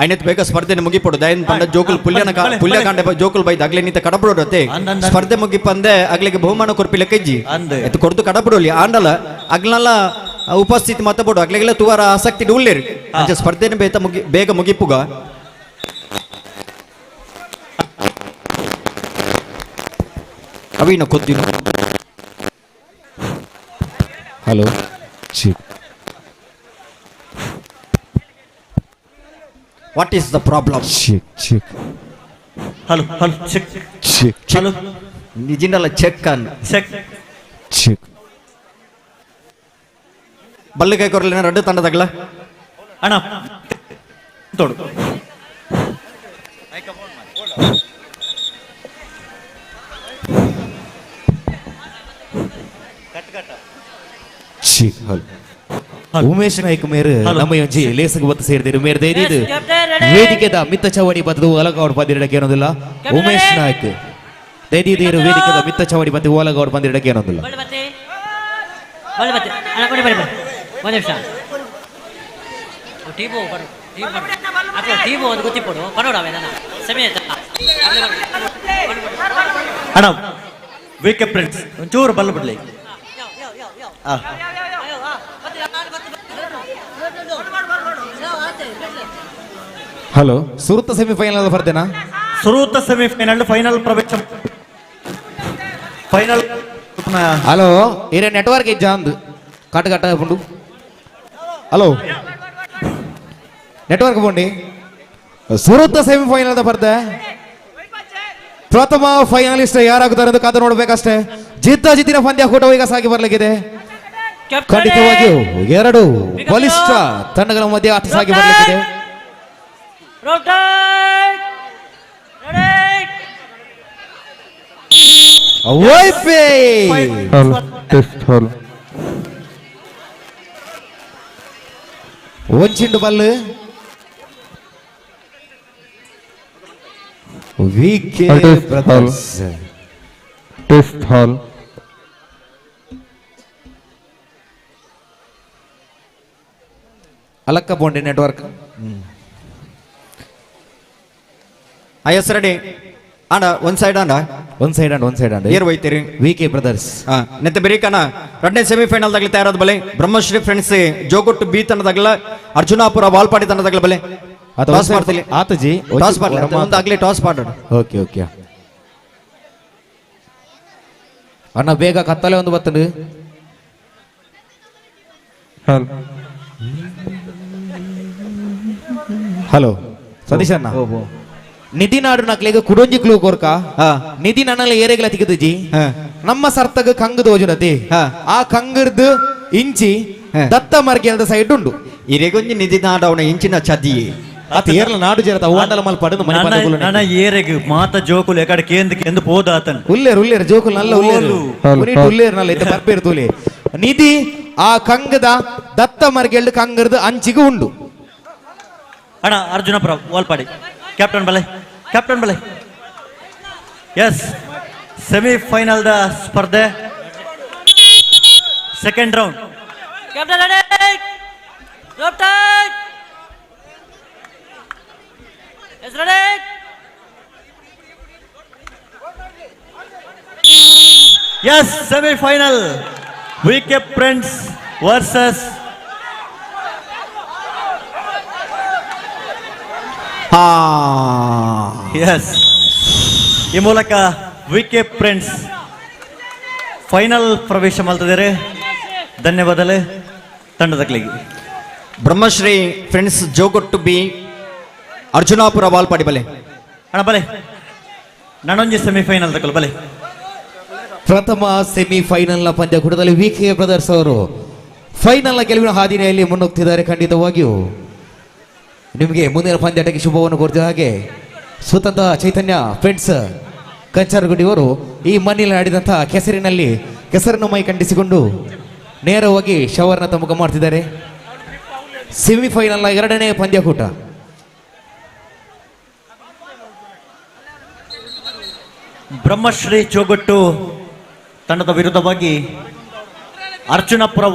ಐನತ್ ಬೇಗ ಸ್ಪರ್ಧೆ ಮುಗಿಪೊಡು ದಯನ್ ಪಂಡ ಜೋಕುಲ್ ಪುಲ್ಯನ ಪುಲ್ಯಕಾಂಡೆ ಜೋಕುಲ್ ಬೈದ್ ಅಗ್ಲೆ ನಿಂತ ಕಡಪಡೋಡತ್ತೆ ಸ್ಪರ್ಧೆ ಮುಗಿಪಂದೆ ಅಗ್ಲಿಗೆ ಬಹುಮಾನ ಕೊರ್ಪಿಲ ಕಜ್ಜಿ ಎತ್ತು ಕೊಡ್ದು ಕಡಪಡೋಲಿ ಆಂಡಲ ಅಗ್ಲಲ್ಲ ಉಪಸ್ಥಿತಿ ಮತ್ತ ಬೋಡು ಅಗ್ಲಿಗೆಲ್ಲ ತುವಾರ ಆಸಕ್ತಿ ಉಳ್ಳೇರಿ ಅಂಚೆ ಸ್ಪರ್ಧೆನ ಬೇತ ಮುಗಿ ಬೇಗ ಮುಗಿಪುಗ ಅವಿನ ಕೊದ್ದಿನ hello check what is the problem check check hello hello check check hello ನಿಜಿನಲ್ಲ check an cheque cheque ಬಲ್ಲಿಕಾಯಿ ಕೊರಲಿನ ರಡ್ಡು ತಂಡದಾಗಲ ಅಣ್ಣ ತೋಡು ಚೆಕ್ ಹಲೋ ಉಮೇಶ್ ನಾಯ್ಕ ಮೇರು ನಮ್ಮ ಒಂಜಿ ಲೇಸಗ್ ಬತ್ತು ಸೇರಿದಿರು ಮೇರ್ ದೈದಿದು ವೇದಿಕೆದ ಮಿತ್ತ ಚವಡಿ ಬತ್ತದು ಒಲಗೌಡ್ ಬಂದಿರಡಕ್ಕೆ ಏನೊಂದಿಲ್ಲ ಉಮೇಶ್ ನಾಯ್ಕ್ ದೈದಿರು ವೇದಿಕೆದ ಮಿತ್ತ ಚವಡಿ ಬತ್ತು ಒಲಗೌಡ್ ಬಂದಿರಡಕ್ಕೆ ಏನೊಂದಿಲ್ಲ ಅಣ್ಣ ವಿ ಕೆ ಫ್ರೆಂಡ್ಸ್ ಒಂಚೂರು ಬಲ್ಲ ಬಿಡ್ಲಿ ಹಲೋ ಸುರುತ ಸೆಮಿಫೈನಲ್ ಬರ್ತೇನಾ ಸುರೂತ ಸೆಮಿಫೈನಲ್ ಫೈನಲ್ ಪ್ರವೇಶ ಫೈನಲ್ ಹಲೋ ಇರೇ ನೆಟ್ವರ್ಕ್ ಇಜ್ಜ ಅಂದು ಕಟ್ ಕಟ್ಟ ಪುಂಡು ಹಲೋ ನೆಟ್ವರ್ಕ್ ಪುಂಡಿ ಸುರುತ ಸೆಮಿಫೈನಲ್ ಬರ್ತೆ ಪ್ರಥಮ ಫೈನಲಿಸ್ಟ್ ಯಾರಾಗುತ್ತಾರೆ ಎಂದು ಕಾದು ನೋಡಬೇಕಷ್ಟೇ ಜಿದ್ದ ಜಿದ್ದಿನ ಪಂದ್ಯ ಕೂಟ ಈಗ ಸಾಗಿ ಬರಲಿಕ್ಕಿದೆ. ಖಂಡಿತವಾಗಿಯೂ ಎರಡು ಬಲಿಷ್ಠ ತಂಡಗಳ ಮಧ್ಯೆ ಆಟ ಸಾಗಿ ಬರಲಿಕ್ಕಿದೆ. ಒಂಚಿಂಡು Ballu V K brothers test hall Alaka Bondi network S ready ಅಣ್ಣ ಒಂದ್ ಸೈಡ್ ಅಣ್ಣ ಒಂದ್ ಸೈಡ್ ಅಂಡ್ ಒಂದ್ ಸೈಡ್ ಅಂಡ್ ಏರ್ ಹೋಯ್ತೀರಿ ವಿ ಕೆ ಬ್ರದರ್ಸ್ ನೆತ್ತ ಬೆರೀಕನ ಎರಡನೇ ಸೆಮಿಫೈನಲ್ ದಾಗಲಿ ತಯಾರಾದ ಬಲೆ ಬ್ರಹ್ಮಶ್ರೀ ಫ್ರೆಂಡ್ಸ್ ಜೋಗೊಟ್ಟು ಬಿ ತಂಡದಾಗಲ ಅರ್ಜುನಾಪುರ ವಾಲ್ಪಾಡಿ ತಂಡದಾಗಲ ಬಲೆ ಟಾಸ್ ಮಾಡ್ತಿಲ್ಲ ಆತಜಿ ಟಾಸ್ ಮಾಡ್ಲಿ ಒಂದಾಗ್ಲಿ ಟಾಸ್ ಮಾಡೋಣ ಓಕೆ ಓಕೆ ಅಣ್ಣ ಬೇಗ ಕತ್ತಲೆ ಒಂದು ಬತ್ತಂಡು ಹಲೋ ಸತೀಶ್ ಅಣ್ಣ ನಿಧಿ ನಾಡು ನಕ್ಲೆಗ್ ಕುಡೊಂಜಿ ಕ್ಲೂ ಕೊರ್ಕ ನಿಧಿ ನನ್ನಲ್ಲ ಏರೆಗ್ಲ ತಿಕ್ಕುದುಜಿ ನಮ್ಮ ಸರ್ತಗ ಕಂಗು ದೋಜುನತಿ ಆ ಕಂಗರ್ದು ಇಂಚಿ ದತ್ತ ಮರ್ಗೆಲ್ದ ಸೈಡ್ ಉಂಡು ಇರೆಗೊಂಜಿ ನಿಧಿ ನಾಡವನ ಇಂಚಿನ ಚದಿ ಆತ ಏರ್ಲ ನಾಡು ಜರತ ಹೂವಂಡಲ ಮಲ್ ಪಡೆದು ಮನೆ ಪಂದಕುಲು ನನ ಏರೆಗ್ ಮಾತ ಜೋಕುಲು ಎಕಡೆ ಕೇಂದ್ ಕೇಂದ್ ಪೋದಾತನ್ ಉಲ್ಲೇರು ಉಲ್ಲೇರು ಜೋಕುಲು ನಲ್ಲ ಉಲ್ಲೇರು ಉನಿಟ್ ಉಲ್ಲೇರು ನಲ್ಲ ಇತ್ತ ಬರ್ಪೇರು ತೂಲೆ ನಿಧಿ ಆ ಕಂಗದ ದತ್ತ ಮರ್ಗೆಲ್ದು ಕಂಗರ್ದು ಅಂಚಿಗೂ ಉಂಡು ಅಣ್ಣ ಅರ್ಜುನಪುರ ವಾಲ್ಪಾಡಿ ಕ್ಯಾಪ್ಟನ್ ಬಲೆ ಕ್ಯಾಪ್ಟನ್ ಬಲೆ ಎಸ್ ಸೆಮಿಫೈನಲ್ the ಸ್ಪರ್ಧೆ second round captain ready rope tight yes ready yes semifinal V K friends versus yes ಈ ಮೂಲಕ ವಿ ಕೆ ಫ್ರೆಂಡ್ಸ್ ಫೈನಲ್ ಪ್ರವೇಶ ಮಾಡ್ತಿದ್ದಾರೆ. ಧನ್ಯವಾದಲೆ ತಂಡದಕ್ಲಿಗೆ. ಬ್ರಹ್ಮಶ್ರೀ ಫ್ರೆಂಡ್ಸ್ ಜೋಗೊಟ್ಟು ಬಿ ಅರ್ಜುನಾಪುರ ವಾಲ್ಪಾಡಿ ಬಲೆ ಅಣ್ಣ ಬಲೆ ನಾನೊಂಜಿ ಸೆಮಿಫೈನಲ್ ತಗೊಳ್ಳಿ ಬಲೆ. ಪ್ರಥಮ ಸೆಮಿಫೈನಲ್ನ ಪಂದ್ಯಕೂಟದಲ್ಲಿ ವಿ ಕೆ ಬ್ರದರ್ಸ್ ಅವರು ಫೈನಲ್ನ ಗೆಲುವಿನ ಹಾದಿನೆಯಲ್ಲಿ ಮುನ್ನುಗ್ತಿದ್ದಾರೆ. ಖಂಡಿತವಾಗಿಯೂ ನಿಮಗೆ ಮುಂದಿನ ಪಂದ್ಯಾಟಕ್ಕೆ ಶುಭವನ್ನು ಕೋರ್ತಿದ್ದ ಹಾಗೆ ಸ್ವತಂತ್ರ ಚೈತನ್ಯ ಫ್ರೆಂಡ್ಸ್ ಕಂಚಾರಗುಡಿಯವರು ಈ ಮಣ್ಣಿನಲ್ಲಿ ಆಡಿದಂತಹ ಕೆಸರಿನಲ್ಲಿ ಕೆಸರನ್ನು ಮೈ ಕಂಡಿಸಿಕೊಂಡು ನೇರವಾಗಿ ಶವರ್ನ ತಮುಖ ಮಾಡ್ತಿದ್ದಾರೆ. ಸೆಮಿಫೈನಲ್ನ ಎರಡನೇ ಪಂದ್ಯಕೂಟ. ಬ್ರಹ್ಮಶ್ರೀ ಚೋಗಟ್ಟು ತಂಡದ ವಿರುದ್ಧವಾಗಿ ಅರ್ಜುನಪುರ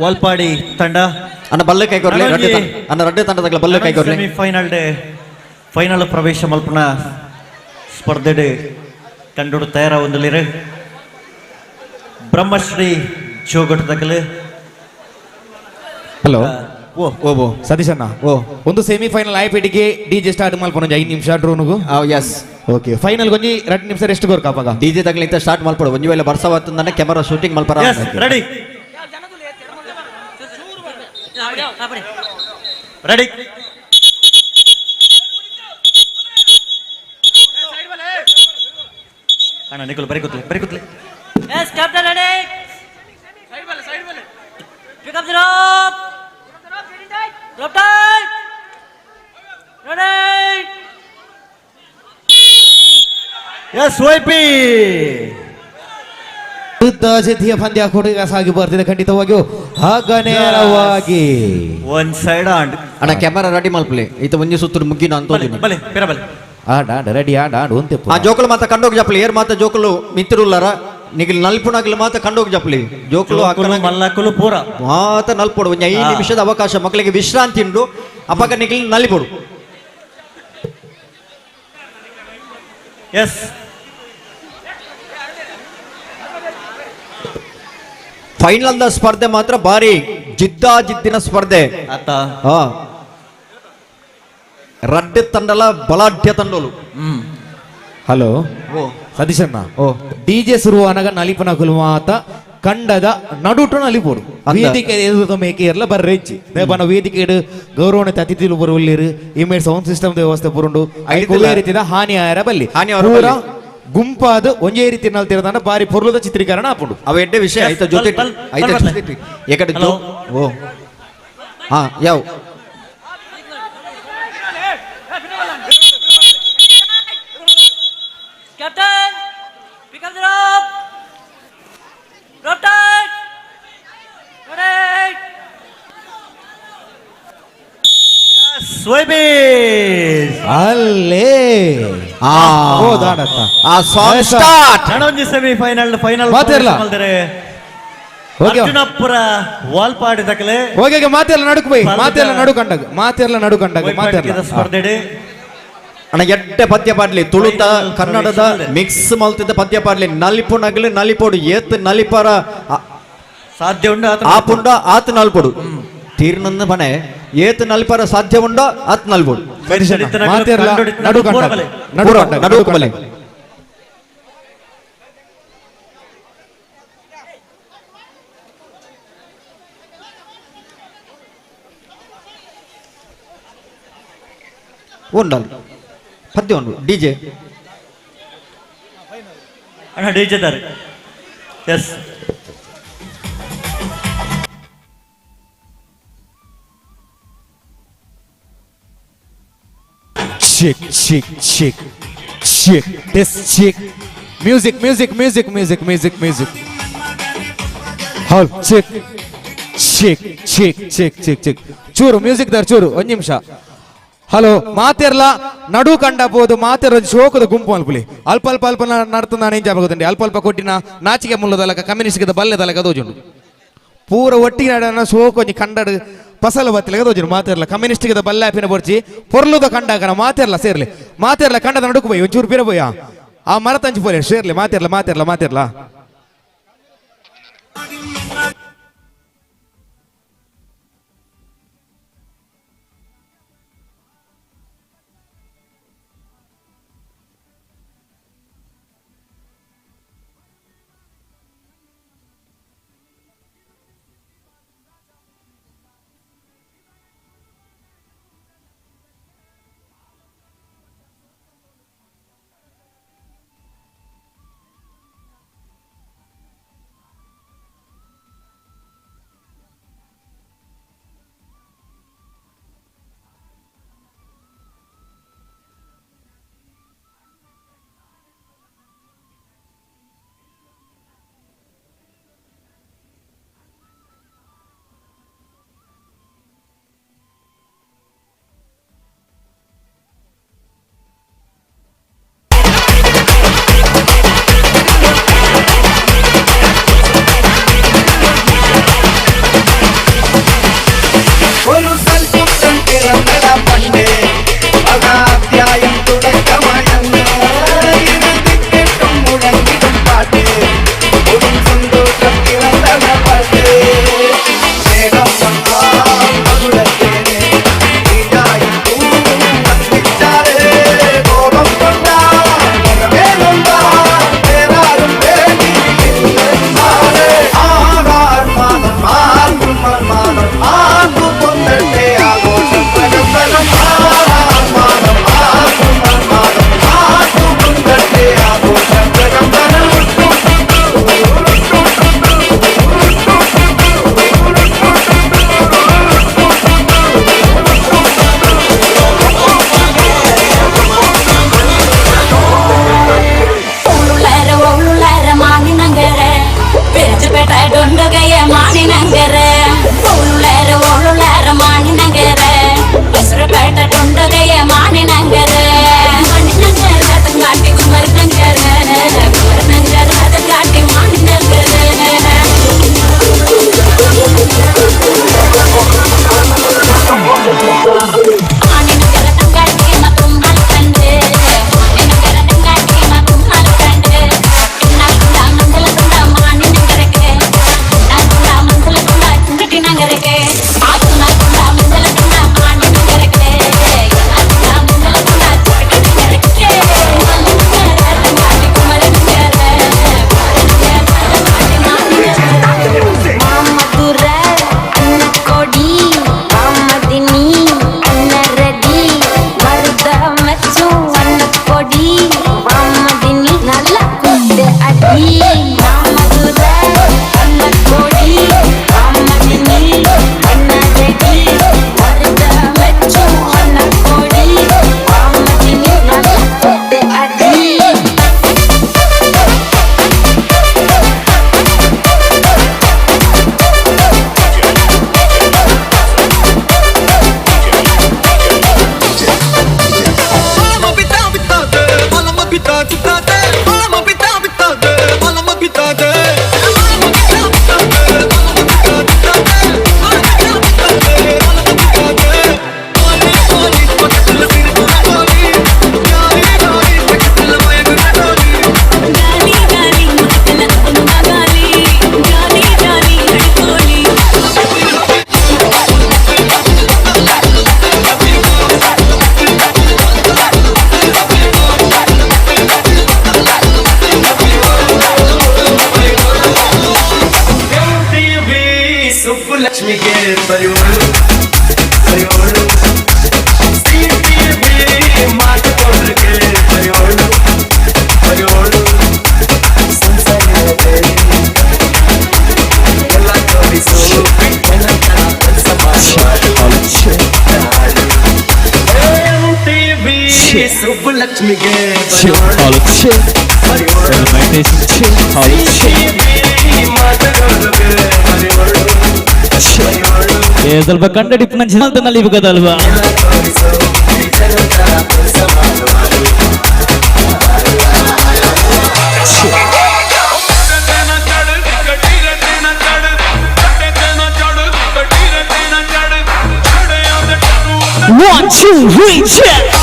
ವಾಲ್ಪಾಡಿ ತಂಡ. ಅಣ್ಣ ಬಲ್ಲೆ ಕೈಗೊರ್ಲಿ, ಅಣ್ಣ ರಡ್ಡೆ ತಂಡದ ಬಲ್ಲೆ ಕೈಗೊರ್ಲಿ. ಸೆಮಿಫೈನಲ್ ಡೇ ಫೈನಲ್ ಪ್ರವೇಶ ಮಲ್ಪನ ಸ್ಪರ್ಧೆ ತಂಡೋಡು ತಯಾರಾಗೊಂದಲಿರೆ. ಬ್ರಹ್ಮಶ್ರೀ ಜೋಗಟ್ಟದಕಲೆ. ಹಲೋ ಓ ಓ ಸತೀಶ್ ಅಣ್ಣ, ಓ ಒಂದು ಸೆಮಿಫೈನಲ್ ಆಯ್ಪೇಟಿಗೆ ಡಿ ಜೆ ಸ್ಟಾರ್ಟ್ ಮಲ್ಪೊಂಜಿ 5 ನಿಮಿಷ ಡ್ರೋನುಗು. ಎಸ್ ಓಕೆ ಫೈನಲ್ ಗೊಂಜಿ 2 ನಿಮಿಷ ರೆಸ್ಟ್ ಕೊರ್ಕ ಅಪಗ ಡಿ ಜೆ ತಗಲಿಂತ ಸ್ಟಾರ್ಟ್ ಮಲ್ಪಡು. ಒಂಜಿ ವೇಳೆ ಬರ್ಸವತ್ತಂದನೆ ಕ್ಯಾಮೆರಾ ಶೂಟಿಂಗ್ ಮಲ್ಪರ. ರೆಡಿ ರೆಡಿ ಅಣ್ಣ ನಿಖಿಲ್ ಬರಿ ಕೂತ್ಲೆ ಬರಿ ಕೂತ್ಲೆ. Yes captain ready pick up the rope rope tight ready yes YP ಜತಿಯ ಪಂದ್ಯ ಕೂಡ ಸಾಗಿ ಬರ್ತಿದೆ. ಖಂಡಿತವಾಗಿಯೂ ಹಾಗ ನೇರವಾಗಿ ಒನ್ ಸೈಡ್ ಅಂಡ್ ಅಣ್ಣ ಕ್ಯಾಮೆರಾ ರೆಡಿ ಮಲ್ಪಲೆ ಈತ ಒಂಜಿ ಸುತ್ತುಡು ಮುಗ್ಗಿನ ಅಂತ ಬಲೆ ಬೇರೆ ಬಲೆ ಆಡ ಆಡ ರೆಡಿ ಆಡ ಆಡ ಒಂತೆ ಆ ಜೋಕುಲು ಮಾತ ಕಂಡೋಗಿ ಜಪ್ಪಲಿ ಏರ್ ಮಾತ ಜೋಕುಲು ಮಿತ್ರುಲ್ಲರ ನಿಗಿಲ್ ನಲ್ಪುನಾಗಲು ಮಾತ ಕಂಡೋಗಿ ಜಪ್ಪಲಿ ಜೋಕುಲು ಮಲ್ಲಕುಲು ಪೂರ ಮಾತ ನಲ್ಪೋಡು. ಒಂಜಿ 5 ನಿಮಿಷದ ಅವಕಾಶ ಮಕ್ಕಳಿಗೆ ವಿಶ್ರಾಂತಿ ಉಂಡು ಅಪಗ ನಿಗಿಲ್ ನಲಿಪೋಡು. ಎಸ್ ಫೈನಲ್ the ಸ್ಪರ್ಧೆ ಮಾತ್ರ ಭಾರಿ ಜಿದ್ದಾಜಿದ್ದಿನ ಸ್ಪರ್ಧೆ. ರಡ್ಡೆ ತಂಡಲ ಬಲಾಢ್ಯ ತಂಡಲು. ಹಲೋ ಸತೀಶ್ ಅಣ್ಣ, ಓ ಡಿ ಜೆ ಶುರು ಅನಗ ನಲಿಪನ ಮಾತ ಕಂಡದ ನಡುಟು ನಲಿಪೋಡು. ವೇದಿಕೆ ಮೇಕೆ ಇರಲ ಬರ್ರೆಜ್ಜಿ ದೇಪನ ವೇದಿಕೆ ಗೌರವಣತೆ ಅತಿಥಿಲು ಬರುವಲ್ಲಿರು ಇಮೇಡ್ ಸೌಂಡ್ ಸಿಸ್ಟಮ್ ವ್ಯವಸ್ಥೆ ಪುರುಂಡು ರೀತಿಯ ಹಾನಿ ಆಯರ ಬಲ್ಲಿ ಪೂರ ಗುಂಪಾದ ಒಂಜೇ ರೀತಿ ನಲ್ತಿರೋದನ್ನ ಬಾರಿ ಪೊರ್ಲದ ಚಿತ್ರೀಕರಣ ಆಪುಂಡು. ಅವ ಎಡ್ಡೆ ವಿಷಯ ಆಯ್ತಾ ಜೊತೆ ಆಯ್ತಾ ಜೊತೆ ಏಕಡೆ ಓ ಹಾ ಯಾವ captain pick up the rope rope tight ready. ಸ್ವೈಬೇಸ್ ಅಲ್ಲೇ ಆ ಸಾಂಗ್ ಸ್ಟಾರ್ಟ್. ನನೊಂಜಿ semi final final ಮಾತಿರ್ಲ. Okay. Arjunapura Valpady ತಕಲೆ okay okay ಮಾತೆಲ್ಲ ನಡುಕು ಬೈ ಮಾತೆಲ್ಲ ನಡು ಕಂಡಾಗ ಮಾತೆಲ್ಲ ನಡು ಕಂಡಾಗ ಮಾತೆಲ್ಲ ಸ್ಪರ್ಧೆಡೆ ಅಣ್ಣ ಎಡ್ಡೆ ಪದ್ಯ ಪಾಡ್ಲಿ ತುಳುತ ಕನ್ನಡದ ಮಿಕ್ಸ್ ಮಲ್ತಿದ್ದ ಪದ್ಯ ಪಾಡ್ಲಿ ನಲಿಪು ನಗಲು ನಲಿಪೋಡು ಏತ್ ನಲಿಪರ ಸಾಧ್ಯ ಉಂಡು ಆಪುಂಡ ಆತ್ ನಲ್ಪೊಡು ತೀರ್ನಂದ ಮನೆ ಏತ್ ನಲಿಪರ ಸಾಧ್ಯ ಉಂಡೋ ಆತ್ ನಲ್ಪೊಡು ಮಾತೆಲ್ಲ ನಡು ಕಂಡಾಗ ನಡು ಕಂಡಾಗ ನಡುಕು ಬಲೆ ಉಂಡಲ್ ಪದ್ಯ ಉಂಡು ಡಿಜೆ ಅಣ್ಣ ಡಿಜೆ ದಾರೆ yes Chick, chick, chick, chick, this chick. Music, music, music, music, music, music. Hall, chick, chick, chick, chick, chick, chick. ಚೂರು ಮ್ಯೂಸಿಕ್ ದಾರ್ ಚೂರು ಒಂದು ನಿಮಿಷ. ಹಲೋ ಮಾತೆರ್ಲ ನಡು ಕಂಡಬೋದು ಮಾತೆರ ಒಂಜಿ ಶೋಕದ ಗುಂಪು ಅಲ್ಪುಲಿ ಅಲ್ಪ ಅಲ್ಪ ಅಲ್ಪ ನಡ್ತು ನಾನು ಏನ್ ಜಾಬಾಗುದಂಡಿ ಅಲ್ಪ ಅಲ್ಪ ಕೊಟ್ಟಿನ ನಾಚಿಕೆ ಮುಲ್ಲದಲಕ ಕಮ್ಯುನಿಸ್ಟ್ ಬಲ್ಲೆದಲಕ ದೋಜುಂಡು ಪೂರ ಒಟ್ಟಿಗೆ ನಡನ ಶೋಕ ಒಂಜಿ ಕಂಡಡು ಪಸಲ ಬತ್ತಿಲಕ ದೋಜುಂಡು ಮಾತೆರ್ಲ ಕಮ್ಯುನಿಸ್ಟ್ ಬಲ್ಲೆ ಆಪಿನ ಬೊರ್ಚಿ ಪೊರ್ಲುದ ಕಂಡಾಕನ ಮಾತೆರ್ಲ ಸೇರ್ಲಿ ಮಾತೆರ್ಲ ಕಂಡದ ನಡುಕು ಬೋಯ್ ಒಂಚೂರು ಪಿರ ಬೋಯ ಆ ಮರ ತಂಚು ಪೋಲೆ ಸೇರ್ಲಿ ಮಾತೆರ್ಲ ಮಾತೆರ್ಲ ಮಾತೆರ್ಲ ഒരു സൽപുത്രൻ പിറന്നട പണ്ടേ അതാധ്യായം തുടക്കമായെന്ന് ഇരുതിക്കിട്ടും മുഴങ്ങിടും പാട്ട് കൊടും സന്തോഷം പിറന്നട പാട്ട് സ്നേഹം വന്നാൽ മധുരത്തേനെ ഈടായി തൂവും വന്ദിച്ചാലേ കോപം കൊണ്ടാൽ മുഖമേലുണ്ടാൽ വേറാരും വേണ്ടിയിട്ടില്ലെന്നാലേ ആറാർ മാനം ആർക്കും മാനം ആർക്കും പൊന്നട്ടെ ആഘോഷം പരസ്പരം ആറാർ മാനം ആർക്കും മാനം ആർക്കും പൊന്നട്ടെ ആഘോഷം പരസ്പരം. ഉള്ളുള്ളേരെ ഉള്ളുള്ളേരെ മാനിനങ്കരെ പെരുച്ചുപേട്ട ഡൊണ്ടുകയെ മാനിനങ്കരെ ഉള്ളുള്ളേരെ ഉള്ളുള്ളേരെ മാനിനങ്കരെ പെസുരപേട്ട ഡൊണ്ടുകയെ മാനിനങ്കരെ മാനിനങ്കരെ തങ്ങാട്ടി കുമരനങ്കരെ കുമരനങ്കരെ തങ്ങാട്ടി മാനിനങ്കരെ. മാനിനങ്കരെ തങ്ങാട്ടി മത്തും മൽക്കണ്ട് മാനിനങ്കരെ തങ്ങാട്ടി മത്തും മൽക്കണ്ട് ഇന്നാക്കുണ്ട മന്ദലക്കുണ്ട മാനിനങ്കരക്ക് ഇന്നാക്കുണ്ട മന്ദലക്കുണ്ട ചുണ്ടിനങ്കരക്ക് ആക്കുന്നാക്കുണ്ട മന്ദലക്കുണ്ട മാനിനങ്കരക്ക് ഇന്നാക്കുണ്ട മന്ദലക്കുണ്ട ചുണ്ടിനങ്കരക്ക് മാനിനങ്കരെ തങ്ങാട്ടി കുമരനങ്കരെ மாமதுர அன்னக்கொடி மாமதினி அன்னரடி மருத மச்சும் அன்னக்கொடி மாமதினி நல்லா கூட்டு அடி மாமதுர அன்னக்கொடி மாமதினி அன்னரடி மருத மச்சும் அன்னக்கொடி மாமதினி நல்லா கூட்டு அடி. ಸ್ವಲ್ಪ ಕಂಡಡಿಪ್ಪು ನಂಚಿನಲ್ಲಿ ಇವಾಗ One, two, three, check.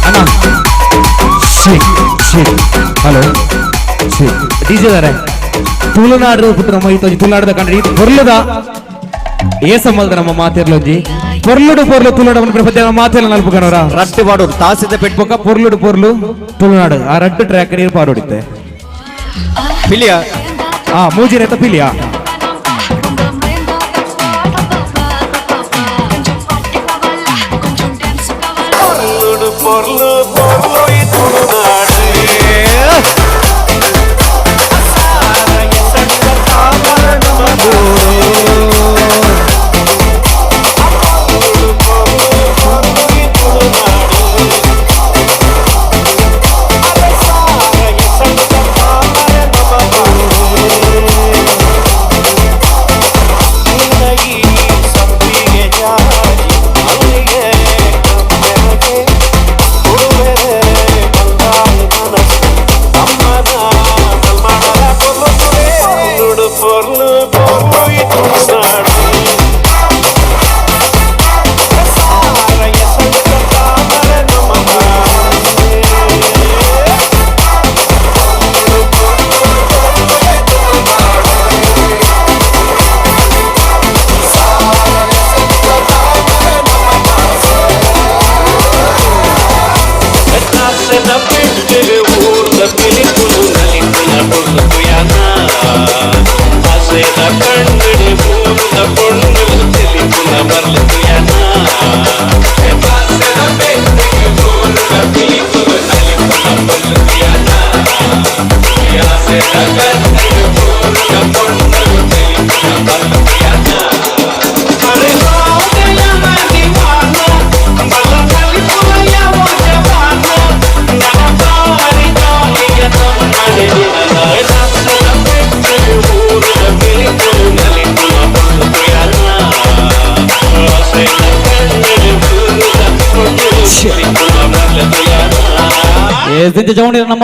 ಅಣ್ಣ ಹಲೋ ಡಿಜೆ ದಾರೆ ತುಳುನಾಡು ಪುತ್ರ ಮೈತೋಜಿ ತುಳುನಾಡದ ಕಂಡ್ರಿ ಇದು ಪೊರ್ಲುದ ಏಸಮ್ಮಲ್ದ ನಮ್ಮ ಮಾತಿರ್ಲೊಂಜಿ ಪೊರ್ಲುಡು ಪೊರ್ಲು ತುಳುನಾಡು ಮನ್ಪುನ ನಮ್ಮ ಮಾತಿರ್ಲ ನಲ್ಪ ಕಣೋರ ರಟ್ಟು ಪಾಡೋಡು ತಾಸಿದ ಪೆಟ್ ಬೊಕ್ಕ ಪೊರ್ಲುಡು ಪೊರ್ಲು ತುಳುನಾಡು ಆ ರಡ್ಡು ಟ್ರ್ಯಾಕ್ ನೀರು ಪಾಡೋಡಿತ್ತೆ ಪಿಲಿಯ ಆ ಮೂಜಿರೆತ ಪಿಲಿಯಾ பொருளு பொருளு துளுநாடு. பொருளு பொருளு துளுநாடு.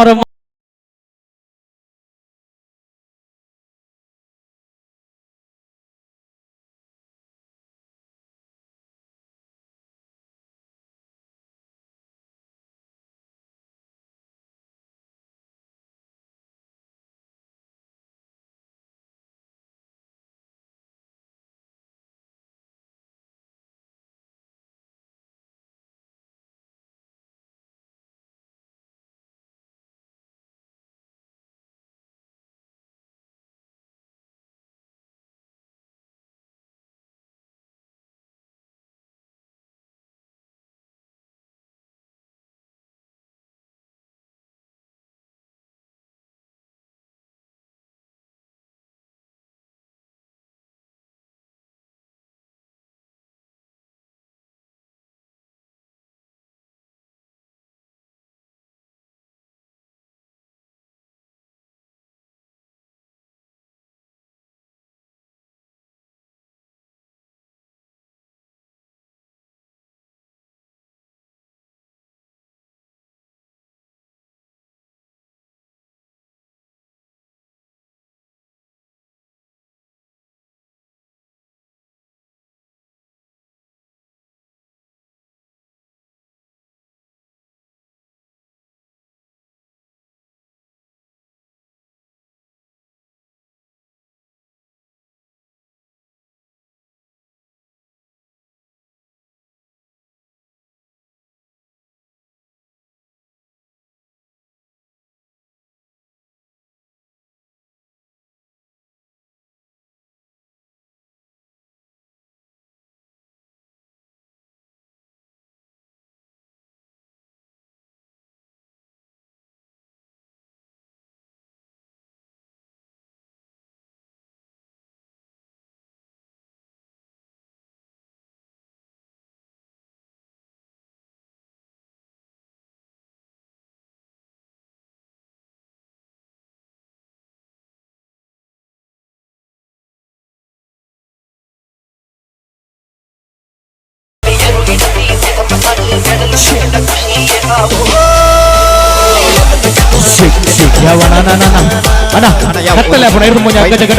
ನಮ್ಮ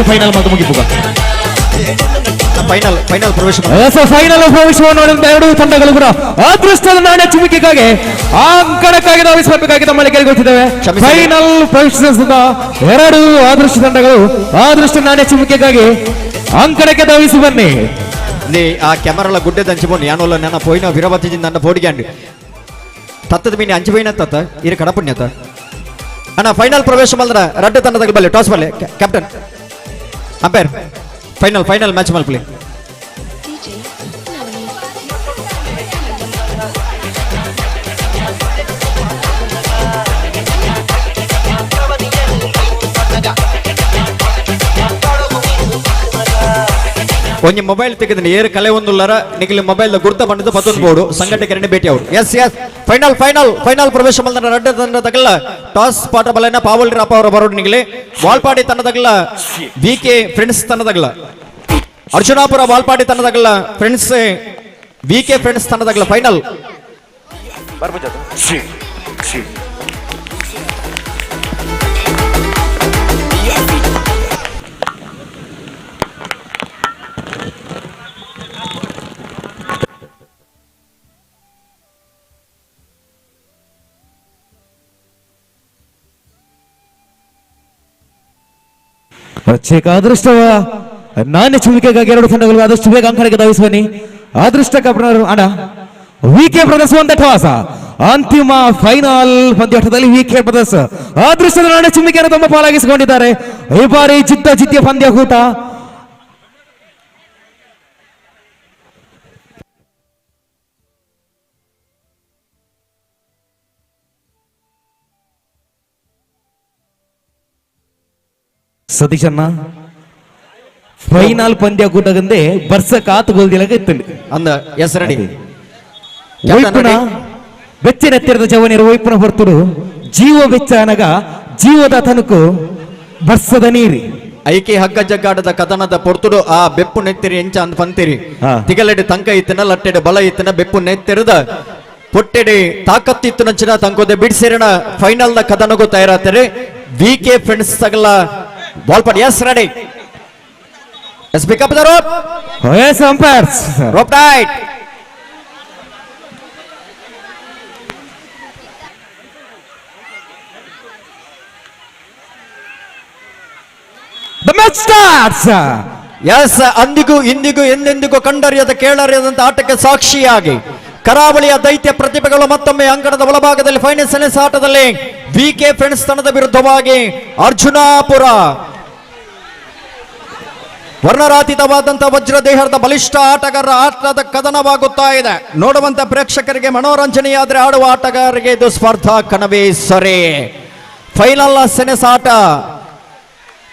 Final ಮುಗಿಪುಗ final final ಪ್ರವೇಶ ಫೈನಲ್ ಪ್ರವೇಶವನ್ನು ನೋಡಿದಂತ ಎರಡು ತಂಡಗಳು ಕೂಡ ಅದೃಷ್ಟದ ನಾಣ್ಯ ಚಿಮುಕಿಗಾಗಿ ಆ ಅಂಕಣಕ್ಕಾಗಿ ಧಾವಿಸಬೇಕಾಗಿ ತಮ್ಮಲ್ಲಿ ಕೇಳಿಕೊಳ್ತಿದ್ದೇವೆ. ಫೈನಲ್ ಪ್ರವೇಶಿಸಿದ ಎರಡು ಅದೃಷ್ಟ ತಂಡಗಳು ಅದೃಷ್ಟ ನಾಣ್ಯ ಚಿಮುಕಿಗಾಗಿ ಅಂಕಣಕ್ಕೆ ಧಾವಿಸಿ ಬನ್ನಿ. ಆ ಕ್ಯಾಮರಾಲ ಗುಡ್ಡೆ ದಂಚಿಬೋನು ಯಾನೋಲ ನನ್ನ ಪೋಯಿನ ವೀರವತಿ ನನ್ನ ಪೋಡಿಗ್ಯಾಂಡ್ ತತ್ತದ ಮೀನಿ ಅಂಚಿపోయిನ ತತ್ತ ಇರು ಕಡಪುಣ್ಯತ ಅಣ್ಣ. ಫೈನಲ್ ಪ್ರವೇಶ ಮಲ್ದ್ರ ರಡ್ಡು ತಂಡದ ಬಲ್ಲೆ ಟಾಸ್ ಬಲ್ಲೆ captain umpire final final match ಮಲ್ಪಲಿ. ಒಂಜಿ ಮೊಬೈಲ್ ತೆಗೆದ್ರೆ ಏರು ಕಲೆ ಒಂದುಲ್ಲರ ನಿಖಿಲ್ ಮೊಬೈಲ್ ಗುರ್ತ ಬಂಡದ ಪತ್ತೊಂದು ಬೋರ್ಡು ಸಂಘಟಕರನ್ನ ಭೇಟಿ ಅವರು. Yes yes final final final ಪ್ರವೇಶ ಮಲ್ದನ ರಡ್ಡ ತಂಡ ತಗಲ್ಲ ಟಾಸ್ ಪಾಠ ಬಲನ ಪಾವಲ್ ರಾಪ ಅವರ ಬರೋಡು ನಿಗಲೆ Valpadi ತಂಡದಾಗಲ್ಲ V K friends ತಂಡದಾಗಲ್ಲ ಅರ್ಜುನಾಪುರ Valpadi ತಂಡದಾಗಲ್ಲ friends V K friends ತಂಡದಾಗಲ್ಲ final. ಅದೃಷ್ಟವ ನಾಣ್ಯ ಚಿಮುಕಿಗಾಗಿ ಎರಡು ತಂಡಗಳು ಆದಷ್ಟು ಬೇಗ ಅಂಕಣಕ್ಕೆ ಧಾವಿಸಿ ಬನ್ನಿ. ಅದೃಷ್ಟ ಕಪ್ನವರು ಅಣ್ಣ V K brothers ಒಂದು ಟಾಸ್. ಅಂತಿಮ ಫೈನಲ್ ಪಂದ್ಯಾಟದಲ್ಲಿ V K brothers ಅದೃಷ್ಟದ ನಾಣ್ಯ ಚಿಮುಕಿಯನ್ನು ತಮ್ಮ ಪಾಲಾಗಿಸಿಕೊಂಡಿದ್ದಾರೆ. ಈ ಬಾರಿ ಜಿದ್ದ ಜಿದ್ದಿಯ ಪಂದ್ಯಕೂಟ. ಸತೀಶಣ್ಣ ಫೈನಲ್ ಪಂದ್ಯ ಕೂಟಗಂದೆ ಬರ್ಸ ಕಾತು ಗೋಲ್ದಿಲಗ ಇತ್ತು ಅಂದ ಎಸ್ ರೆಡಿ ಒಯ್ಪುನ ಬೆಚ್ಚನೆತ್ತಿರದ ಜವನಿರು ಒಯ್ಪುನ ಹೊರ್ತುಡು ಜೀವ ಬೆಚ್ಚ ಅನಗ ಜೀವದ ತನಕು ಬರ್ಸದ ನೀರಿ ಐಕೆ ಹಗ್ಗ ಜಗ್ಗಾಟದ ಕದನದ ಪೊರ್ತುಡು ಆ ಬೆಪ್ಪು ನೆತ್ತಿರಿ ಎಂಚ ಅಂದ್ ಪಂತಿರಿ ತಿಗಲೆಡೆ ತಂಕ ಇತ್ತನ ಲಟ್ಟೆಡೆ ಬಲ ಇತ್ತನ ಬೆಪ್ಪು ನೆತ್ತಿರದ ಪೊಟ್ಟೆಡೆ ತಾಕತ್ತಿತ್ತು ನಂಚಿನ ತಂಕೋದೆ ಬಿಡ್ಸಿರಣ ಫೈನಲ್ the ಕದನಗೂ ತಯಾರಾತಾರೆ V K friends ತಗಲ Valpady. Yes ready yes pick up the rope. Yes umpires rope tight. The match starts. Yes ಅಂದಿಗೂ ಇಂದಿಗೂ ಎಂದೆಂದಿಗೂ ಕಂಡರಿಯದ ಕೇಳರಿಯದಂತ ಆಟಕ್ಕೆ ಸಾಕ್ಷಿಯಾಗಿ ಕರಾವಳಿಯ ದೈತ್ಯ ಪ್ರತಿಭೆಗಳು ಮತ್ತೊಮ್ಮೆ ಅಂಕಣದ ಒಳಭಾಗದಲ್ಲಿ ಫೈನಲ್ ಸೆನೆಸ್ ಆಟದಲ್ಲಿ V K friends ತಂಡದ ವಿರುದ್ಧವಾಗಿ ಅರ್ಜುನಾಪುರ ವರ್ಣರಾತೀತವಾದಂತಹ ವಜ್ರದೇಹದ ಬಲಿಷ್ಠ ಆಟಗಾರರ ಆಟದ ಕದನವಾಗುತ್ತಾ ಇದೆ. ನೋಡುವಂತ ಪ್ರೇಕ್ಷಕರಿಗೆ ಮನೋರಂಜನೆಯಾದರೆ ಆಡುವ ಆಟಗಾರರಿಗೆ ಇದು ಸ್ಪರ್ಧಾ ಕಣವೇ ಸರಿ. ಫೈನಲ್ ಸೆನೆಸ್ ಆಟ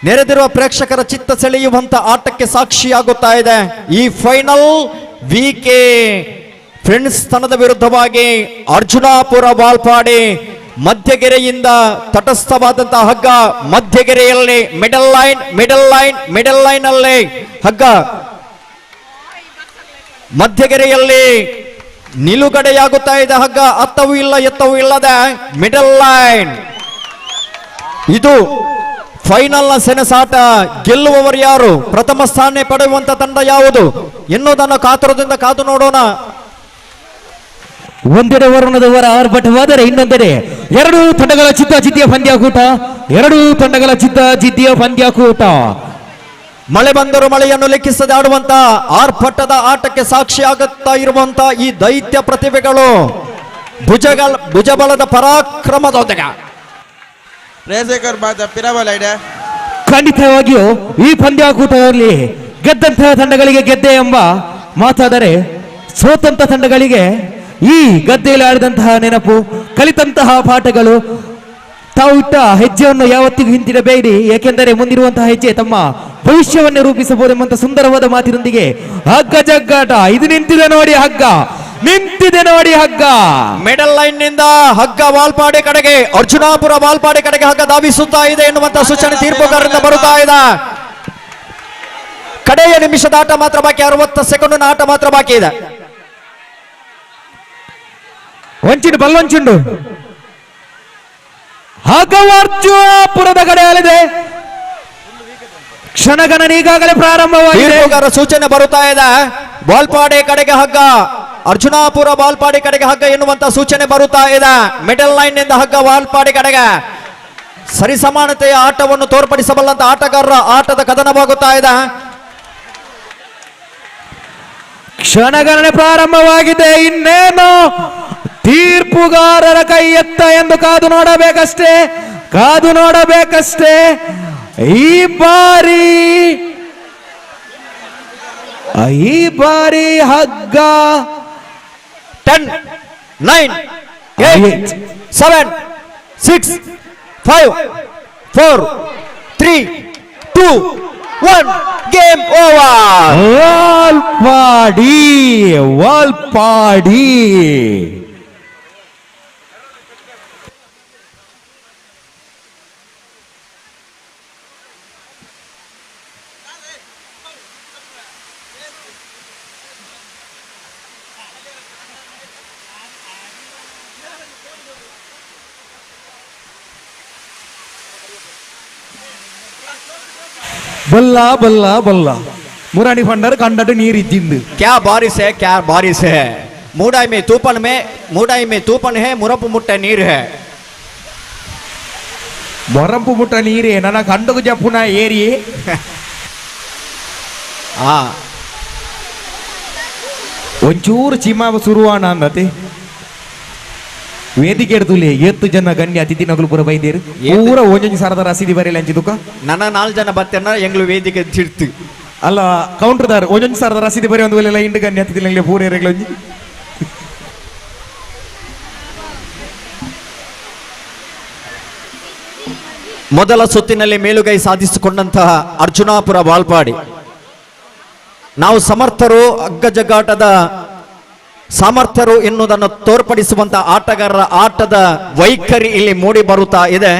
ನೆರೆದಿರುವ ಪ್ರೇಕ್ಷಕರ ಚಿತ್ತ ಸೆಳೆಯುವಂತ ಆಟಕ್ಕೆ ಸಾಕ್ಷಿಯಾಗುತ್ತಾ ಇದೆ. ಈ final V K friends ತಂಡದ ವಿರುದ್ಧವಾಗಿ ಅರ್ಜುನಾಪುರ ವಾಲ್ಪಾಡಿ ಮಧ್ಯಗೆರೆಯಿಂದ ತಟಸ್ಥವಾದಂತಹ ಹಗ್ಗ ಮಧ್ಯಗೆರೆಯಲ್ಲಿ middle line middle line middle line ಅಲ್ಲಿ ಹಗ್ಗ ಮಧ್ಯಗೆರೆಯಲ್ಲಿ ನಿಲುಗಡೆಯಾಗುತ್ತಾ ಇದೆ. ಹಗ್ಗ ಅತ್ತವೂ ಇಲ್ಲ ಎತ್ತವೂ ಇಲ್ಲದೆ ಮಿಡಲ್ ಲೈನ್. ಇದು ಫೈನಲ್ ನ ಸೆಣಸಾಟ. ಗೆಲ್ಲುವವರು ಯಾರು, ಪ್ರಥಮ ಸ್ಥಾನ ಪಡೆಯುವಂತ ತಂಡ ಯಾವುದು ಎನ್ನುವುದನ್ನು ಕಾತುರದಿಂದ ಕಾದು ನೋಡೋಣ. ಒಂದೆಡೆ ವರುಣದವರ ಆರ್ಭಟವಾದರೆ ಇನ್ನೊಂದೆಡೆ ಎರಡು ತಂಡಗಳ ಚಿತ್ತ ಜಿದ್ದಿಯ ಪಂದ್ಯಾಕೂಟ, ಎರಡು ತಂಡಗಳ ಚಿತ್ತ ಜಿದ್ದಿಯ ಪಂದ್ಯಾಕೂಟ. ಮಳೆ ಬಂದರೂ ಮಳೆಯನ್ನು ಲೆಕ್ಕಿಸದೆ ಆಡುವಂತ ಆರ್ಭಟದ ಆಟಕ್ಕೆ ಸಾಕ್ಷಿಯಾಗುತ್ತಾ ಇರುವಂತ ಈ ದೈತ್ಯ ಪ್ರತಿಭೆಗಳು ಭುಜಬಲದ ಪರಾಕ್ರಮದೊಂದಿಗೆ ಖಂಡಿತವಾಗಿಯೂ ಈ ಪಂದ್ಯಾಕೂಟದಲ್ಲಿ ಗೆದ್ದಂತಹ ತಂಡಗಳಿಗೆ ಗೆದ್ದೆ ಎಂಬ ಮಾತಾದರೆ ಸೋತಂತ ತಂಡಗಳಿಗೆ ಈ ಗದ್ದೆಯಲ್ಲಿ ಆಡಿದಂತಹ ನೆನಪು, ಕಲಿತಂತಹ ಪಾಠಗಳು, ತಾವು ಇಟ್ಟ ಹೆಜ್ಜೆಯನ್ನು ಯಾವತ್ತಿಗೂ ಹಿಂತಿಡಬೇಡಿ, ಏಕೆಂದರೆ ಮುಂದಿರುವಂತಹ ಹೆಜ್ಜೆ ತಮ್ಮ ಭವಿಷ್ಯವನ್ನು ರೂಪಿಸಬಹುದೆಂಬಂತ ಸುಂದರವಾದ ಮಾತಿನೊಂದಿಗೆ ಹಗ್ಗ ಜಗ್ಗಾಟ ಇದು ನಿಂತಿದೆ ನೋಡಿ, ಹಗ್ಗ ನಿಂತಿದೆ ನೋಡಿ, ಹಗ್ಗ ಮಿಡಲ್ ಲೈನ್ ನಿಂದ ಹಗ್ಗ ವಾಲ್ಪಾಡಿ ಕಡೆಗೆ, ಅರ್ಜುನಾಪುರ ವಾಲ್ಪಾಡಿ ಕಡೆಗೆ ಹಗ್ಗ ಧಾವಿಸುತ್ತಾ ಇದೆ ಎನ್ನುವಂತಹ ಸೂಚನೆ ತೀರ್ಪುಗಾರರಿಂದ ಬರುತ್ತಾ ಇದೆ. ಕಡೆಯ ನಿಮಿಷದ ಆಟ ಮಾತ್ರ ಬಾಕಿ, 60 ಸೆಕೆಂಡ್ ಆಟ ಮಾತ್ರ ಬಾಕಿ ಇದೆ. ಒಂಚಿಂಡು ಬಲ್ಲೊಂಚಿಂಡು ಹಗವರ್ಜುಪುರದ ಕಡೆಯಲ್ಲಿದೆ. ಕ್ಷಣಗಣನೆ ಈಗಾಗಲೇ ಪ್ರಾರಂಭವಾಗಿದೆ. ಸೂಚನೆ ಬರುತ್ತಾ ಇದೆ. ಬಾಲ್ಪಾಡಿ ಕಡೆಗೆ ಹಗ್ಗ, ಅರ್ಜುನಾಪುರ ಬಾಲ್ಪಾಡಿ ಕಡೆಗೆ ಹಗ್ಗ ಎನ್ನುವಂತ ಸೂಚನೆ ಬರುತ್ತಾ ಇದೆ. ಮಿಡಲ್ ಲೈನ್ ನಿಂದ ಹಗ್ಗ ಬಾಲ್ಪಾಡಿ ಕಡೆಗೆ. ಸರಿಸಮಾನತೆಯ ಆಟವನ್ನು ತೋರ್ಪಡಿಸಬಲ್ಲಂತ ಆಟಗಾರರ ಆಟದ ಕದನವಾಗುತ್ತಾ ಇದೆ. ಕ್ಷಣಗಣನೆ ಪ್ರಾರಂಭವಾಗಿದೆ. ಇನ್ನೇನು ತೀರ್ಪುಗಾರರ ಕೈ ಎತ್ತ ಎಂದು ಕಾದು ನೋಡಬೇಕಷ್ಟೇ, ಕಾದು ನೋಡಬೇಕಷ್ಟೇ. ಈ ಬಾರಿ ಹಗ್ಗ 10 9 8 7 6 5 4 3 2 1 game over. Valpady, Valpady. ಬಲ್ಲ ಬಲ್ಲ ಬಲ್ಲ ಮುರಾಣಿ ಫಂಡರ್ ಕಂಡಟ್ಟು ನೀರಿದ್ದಿಂದು. ಕ್ಯಾ ಬಾರಿಸ್ ಹೇ, ಕ್ಯಾ ಬಾರಿಸ್ ಹೇ. ಮೂಡಾಯಿ ಮೇ ತೂಪನ್ ಮೇ, ಮೂಡಾಯಿ ಮೇ ತೂಪನ್ ಹೇ, ಮುರಪು ಮುಟ್ಟ ನೀರು ಹೇ. ಮೊರಂಪು ಮುಟ್ಟ ನೀರೇ ನನ್ನ ಕಂಡಗು ಜಪ್ಪುನ ಏರಿ. ಆ ಒಂಚೂರು ಚಿಮಾವ ಸುರುವಾಣ ಅಂದತೆ ವೇದಿಕೆ ಎಡ್ದುಲೆ ಎತ್ತು ಜನ ಗಣ್ಯ ಅತಿಥಿ ನಗಲು ಪೂರ ಬೈದೇರು ಪೂರ ಒಂಜೊಂಜಿ ಸಾರದ ರಸೀದಿ ಬರೀಲ್ಲ ಅಂಚಿದುಕ. ನನ್ನ 4 ಜನ ಬತ್ತೇನ ಎಂಗ್ಲು ವೇದಿಕೆ ತಿರ್ತು ಅಲ್ಲ ಕೌಂಟರ್ದಾರ್ ಒಂಜೊಂಜಿ ಸಾರದ ರಸೀದಿ ಬರೀ ಒಂದು ವೇಳೆ ಇಂಡು ಗಣ್ಯ ಅತಿಥಿ ನಂಗೆ ಪೂರ ಏರೆಗ್ಲೊಂಜಿ. ಮೊದಲ ಸುತ್ತಿನಲ್ಲಿ ಮೇಲುಗೈ ಸಾಧಿಸಿಕೊಂಡಂತಹ ಅರ್ಜುನಾಪುರ ವಾಲ್ಪಾಡಿ. ನಾವು ಸಮರ್ಥರು, ಹಗ್ಗ ಜಗ್ಗಾಟದ ಸಾಮರ್ಥ್ಯರು ಎನ್ನುವುದನ್ನು ತೋರ್ಪಡಿಸುವಂತಹ ಆಟಗಾರರ ಆಟದ ವೈಖರಿ ಇಲ್ಲಿ ಮೂಡಿ ಬರುತ್ತಾ ಇದೆ.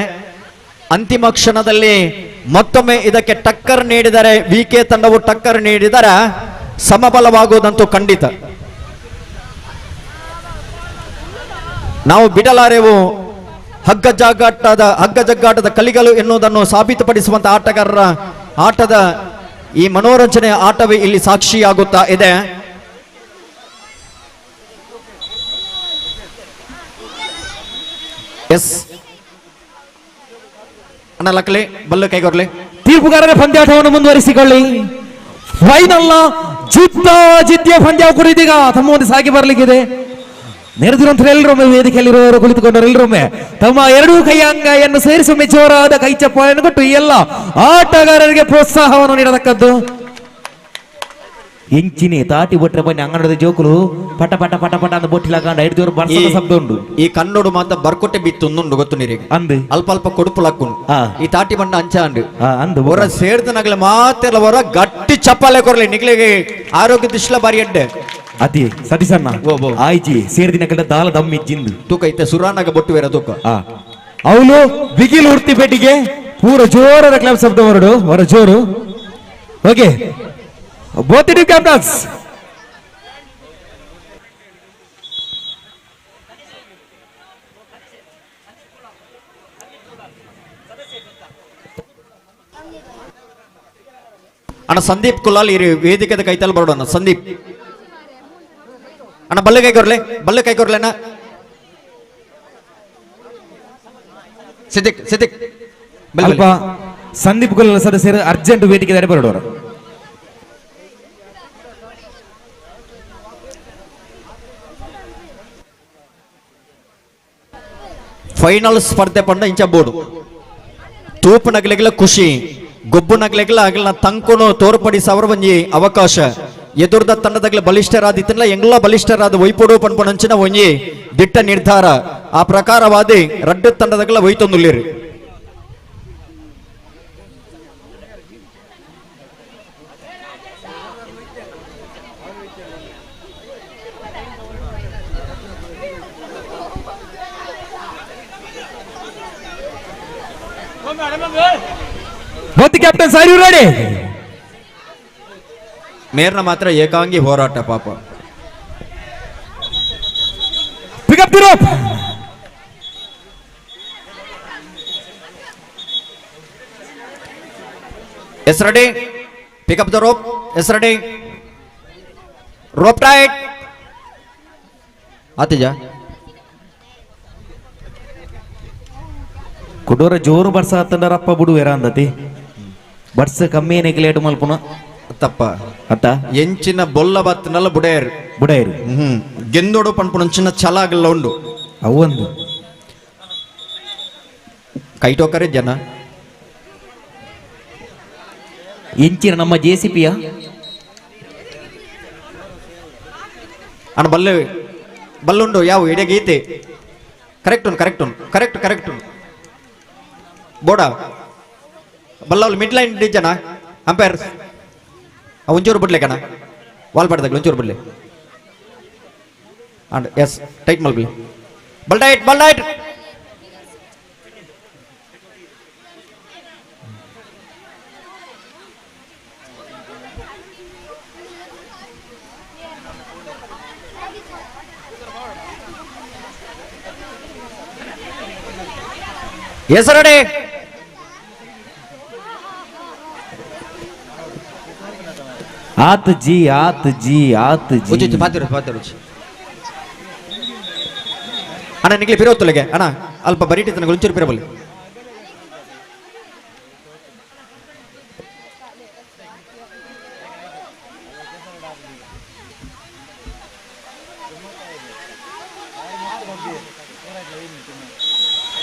ಅಂತಿಮ ಕ್ಷಣದಲ್ಲಿ ಮತ್ತೊಮ್ಮೆ ಇದಕ್ಕೆ ಟಕ್ಕರ್ ನೀಡಿದರೆ, ವಿಕೆ ತಂಡವು ಟಕ್ಕರ್ ನೀಡಿದರೆ ಸಮಬಲವಾಗುವುದಂತೂ ಖಂಡಿತ. ನಾವು ಬಿಡಲಾರೆವು ಹಗ್ಗ ಜಗ್ಗಾಟದ ಕಲಿಗಳು ಎನ್ನುವುದನ್ನು ಸಾಬೀತುಪಡಿಸುವಂತಹ ಆಟಗಾರರ ಆಟದ ಈ ಮನೋರಂಜನೆಯ ಆಟವೇ ಇಲ್ಲಿ ಸಾಕ್ಷಿಯಾಗುತ್ತಾ ಇದೆ. ಎಸ್ ಅಣ್ಣ ಲಕ್ಲೆ ಬಲ್ಲು ಕೈಗೊರ್ಲಿ. ತೀರ್ಪುಗಾರರ ಪಂದ್ಯಾಟವನ್ನು ಮುಂದುವರಿಸಿಕೊಳ್ಳಿ. ಫೈನಲ್ ಜಿದ್ದ ಜಿದ್ದಿಯ ಪಂದ್ಯ ಕೂಡ ಇದೀಗ ತಮ್ಮ ಮುಂದೆ ಸಾಗಿ ಬರಲಿಕ್ಕಿದೆ. ನೆರೆದಿರುವಂತಹ ಎಲ್ಲರೊಮ್ಮೆ ವೇದಿಕೆಯಲ್ಲಿರುವವರು ಕುಳಿತುಕೊಂಡವರು ಎಲ್ಲರೊಮ್ಮೆ ತಮ್ಮ ಎರಡೂ ಕೈಯ ಅಂಗೈಯನ್ನು ಸೇರಿಸೊಮ್ಮೆ ಜೋರಾದ ಕೈ ಚಪ್ಪಾಳೆಯನ್ನು ಕೊಟ್ಟು ಈ ಎಲ್ಲ ಆಟಗಾರರಿಗೆ ಪ್ರೋತ್ಸಾಹವನ್ನು ನೀಡತಕ್ಕದ್ದು. ಎಂಚಿನಿ ತಾಟಿ ಬೊಟ್ರೆ ಬನ್ನಿ ಅಂಗನದ ಜೋಕುಲು ಪಟ ಪಟ ಪಟ ಪಟ ಅಂತ ಬೊಟ್ಟಿಲ ಕಂಡ ಐದು ಜೋರು ಬರ್ಸದ ಶಬ್ದ ಉಂಡು. ಈ ಕನ್ನಡ ಮಾತ ಬರ್ಕೊಟ್ಟೆ ಬಿತ್ತು ಉಂಡು ಗೊತ್ತು ನೀರಿಗೆ ಅಂದು ಅಲ್ಪ ಅಲ್ಪ ಕೊಡುಪು ಲಕ್ಕುನು ಈ ತಾಟಿ ಬಣ್ಣ ಅಂಚ ಅಂಡು ಅಂದು ಹೊರ ಸೇರ್ದ ನಗಲೆ ಮಾತೆಲ್ಲ ಹೊರ ಗಟ್ಟಿ ಚಪ್ಪಾಳೆ ಕೊರ್ಲಿ ನಿಗ್ಲಿಗೆ ಆರೋಗ್ಯ ದಿಶ್ಲ ಬಾರಿ ಎಡ್ಡೆ. ಅತಿ ಸತೀಸಣ್ಣ ಆಯ್ಜಿ ಸೇರ್ದಿನ ಕಡೆ ದಾಲ ದಮ್ಮಿ ಜಿಂದು ತೂಕ ಇತ್ತೆ ಸುರಾನಾಗ ಬೊಟ್ಟು ಬೇರೆ ತೂಕ. ಅವನು ಬಿಗಿಲು ಉರ್ತಿ ಪೆಟ್ಟಿಗೆ ಪೂರ ಜೋರದ ಕ್ಲಬ್ ಶಬ್ದ ಹೊರಡು ಹೊರ ಜೋರು. Okay both team captains. ಅಣ್ಣ ಸಂದೀಪ್ ಕುಲಾಲ್ ಈ ವೇದಿಕೆದ ಕೈತಲ್ ಬರೋಣ. ಸಂದೀಪ್ ಅಣ್ಣ ಬಲ್ಲೆ ಕೈ ಕೊರ್ಲೆ, ಬಲ್ಲೆ ಕೈ ಕೊರ್ಲೆ ಅಣ್ಣ. ಸಿದ್ದಿಕ್ ಸಿದ್ದಿಕ್ ಅಲ್ಪ ಸಂದೀಪ್ ಕುಲಾಲ್ ಸದಸ್ಯರು ಅರ್ಜೆಂಟ್ ವೇದಿಕೆ ಬರೋಡವರು. ಫೈನಲ್ ಸ್ಪರ್ಧೆ ಪಂಡ ಇಂಚ ಬೋರ್ಡು ತೂಪು ನಗಲಿಗೆಲ್ಲ ಖುಷಿ, ಗೊಬ್ಬು ನಗಲಿಗೆಲ್ಲ ಅಗಲ ತಂಕುನು ತೋರ್ಪಡಿಸವರ ಒಂಜಿ ಅವಕಾಶ. ಎದುರ್ದ ತಂಡದಾಗಲ ಬಲಿಷ್ಠರಾದಿತ್ತಲ್ಲ ಎಂಗ್ಲ ಬಲಿಷ್ಠರಾದ ವೈಪೊಡು ಪನ್ಪುನಂಚಿನ ಒಂಜಿ ದಿಟ್ಟ ನಿರ್ಧಾರ. ಆ ಪ್ರಕಾರವಾದಿ ರಡ್ಡು ತಂಡದಾಗಲ ವೈತೊಂದುಲ್ಲೇರಿ. Both captains, are you ready? ಮೇರ್ನ ಮಾತ್ರ ಏಕಾಂಗಿ ಹೋರಾಟ ಪಾಪ. Pick Pick up the rope. Yes ready, pick up the rope. Yes ready, rope tight. ಆತಿಜ ಕುಡೋರ ಜೋರು ಬರ್ಸ ಆತಂಡರಪ್ಪ ಬುಡುವೆರ ಅಂದತಿ ಬರ್ಸ ಕಮ್ಮಿ ನೆಗ್ಲೇಟ್ ಮಲ್ಪುನ ತಪ್ಪ ಅತ್ತ ಎಂಚಿನ ಬೊಲ್ಲ ಬತ್ತನಲ್ಲ ಬುಡೇರ್ ಬುಡೇರ್ ಗೆಂದೋಡು ಪನ್ಪುನಂಚಿನ ಛಲಾಗಲ್ಲ ಉಂಡು ಅವೊಂದು ಕೈಟೋಕರೆ ಜನ ಎಂಚಿನ ನಮ್ಮ ಜೆ ಸಿ ಪಿಯ ಅಣ್ಣ ಬಲ್ಲೆ ಬಲ್ಲುಂಡು ಯಾವ ಎಡೆ ಗೀತೆ ಕರೆಕ್ಟ್ ಉಂಟು ಕರೆಕ್ಟ್ ಉಂಟು ಕರೆಕ್ಟ್ ಕರೆಕ್ಟ್ ಉಂಟು ಬೋಡ ಬಲ್ಲವಲ್ ಮಿಡ್ ಲೈನ್ ಜನ ಅಂಪೈರ್ ಒಂಚೂರು ಬಿಡ್ಲೆ ಕಣ ವಾಲ್ ಪಡ್ದಾಗ ಒಂಚೂರು ಬಿಡ್ಲೆ and S tight ಮಲ್ಬಿ ball tight ball tight. Yes ready. ಆತ್ ಜಿ ಆತ್ ಜಿ ಆತ್ ಜಿ ಉಚಿತ ಪಾತಿರು ಪಾತಿರು ಅಣ್ಣ ನಿಗ್ಲಿ ಪಿರೋತ್ತುಲೆಗೆ ಅಣ್ಣ ಅಲ್ಪ ಬರೀಟಿ ತನಕ ಒಂಚೂರು ಪಿರಬಲ್ಲಿ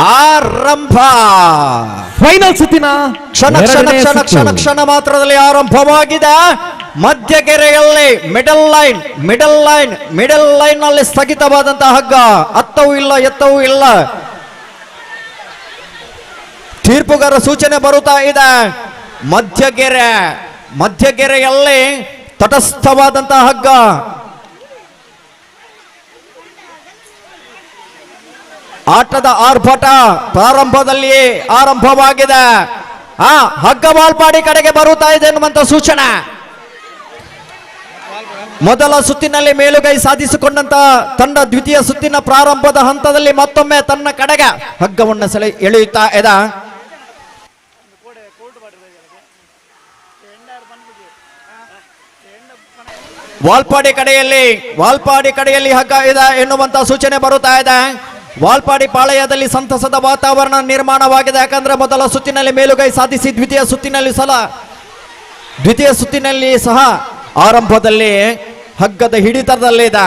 ಆರಂಭ ಫೈನಲ್ ಸುತ್ತಿನ ಕ್ಷಣ ಕ್ಷಣ ಕ್ಷಣ ಕ್ಷಣ ಕ್ಷಣ ಮಾತ್ರದಲ್ಲಿ ಆರಂಭವಾಗಿದೆ. ಮಧ್ಯಗೆರೆಯಲ್ಲಿ middle line middle line middle line ನಲ್ಲಿ ಸ್ಥಗಿತವಾದಂತಹ ಹಗ್ಗ, ಅತ್ತವೂ ಇಲ್ಲ ಎತ್ತವೂ ಇಲ್ಲ. ತೀರ್ಪುಗಾರ ಸೂಚನೆ ಬರುತ್ತಾ ಇದೆ. ಮಧ್ಯಗೆರೆ ಮಧ್ಯಗೆರೆಯಲ್ಲಿ ತಟಸ್ಥವಾದಂತಹ ಹಗ್ಗ. ಆಟದ ಆರ್ಭಟ ಪ್ರಾರಂಭದಲ್ಲಿಯೇ ಆರಂಭವಾಗಿದೆ. ಆ ಹಗ್ಗ ವಾಲ್ಪಾಡಿ ಕಡೆಗೆ ಬರುತ್ತಾ ಇದೆ ಎನ್ನುವಂತ ಸೂಚನೆ. ಮೊದಲ ಸುತ್ತಿನಲ್ಲಿ ಮೇಲುಗೈ ಸಾಧಿಸಿಕೊಂಡಂತ ತಂಡ ದ್ವಿತೀಯ ಸುತ್ತಿನ ಪ್ರಾರಂಭದ ಹಂತದಲ್ಲಿ ಮತ್ತೊಮ್ಮೆ ತನ್ನ ಕಡೆಗೆ ಹಗ್ಗವನ್ನು ಸೆಳೆ ಎಳೆಯುತ್ತಾ ಇದೆ. ವಾಲ್ಪಾಡಿ ಕಡೆಯಲ್ಲಿ ಹಗ್ಗ ಇದೆ ಎನ್ನುವಂತ ಸೂಚನೆ ಬರುತ್ತಾ ಇದೆ. ವಾಲ್ಪಾಡಿ ಪಾಳೆಯದಲ್ಲಿ ಸಂತಸದ ವಾತಾವರಣ ನಿರ್ಮಾಣವಾಗಿದೆ. ಯಾಕಂದ್ರೆ ಮೊದಲ ಸುತ್ತಿನಲ್ಲಿ ಮೇಲುಗೈ ಸಾಧಿಸಿ ದ್ವಿತೀಯ ಸುತ್ತಿನಲ್ಲಿ ಸಹ ಆರಂಭದಲ್ಲಿ ಹಗ್ಗದ ಹಿಡಿತದಲ್ಲಿದೆ.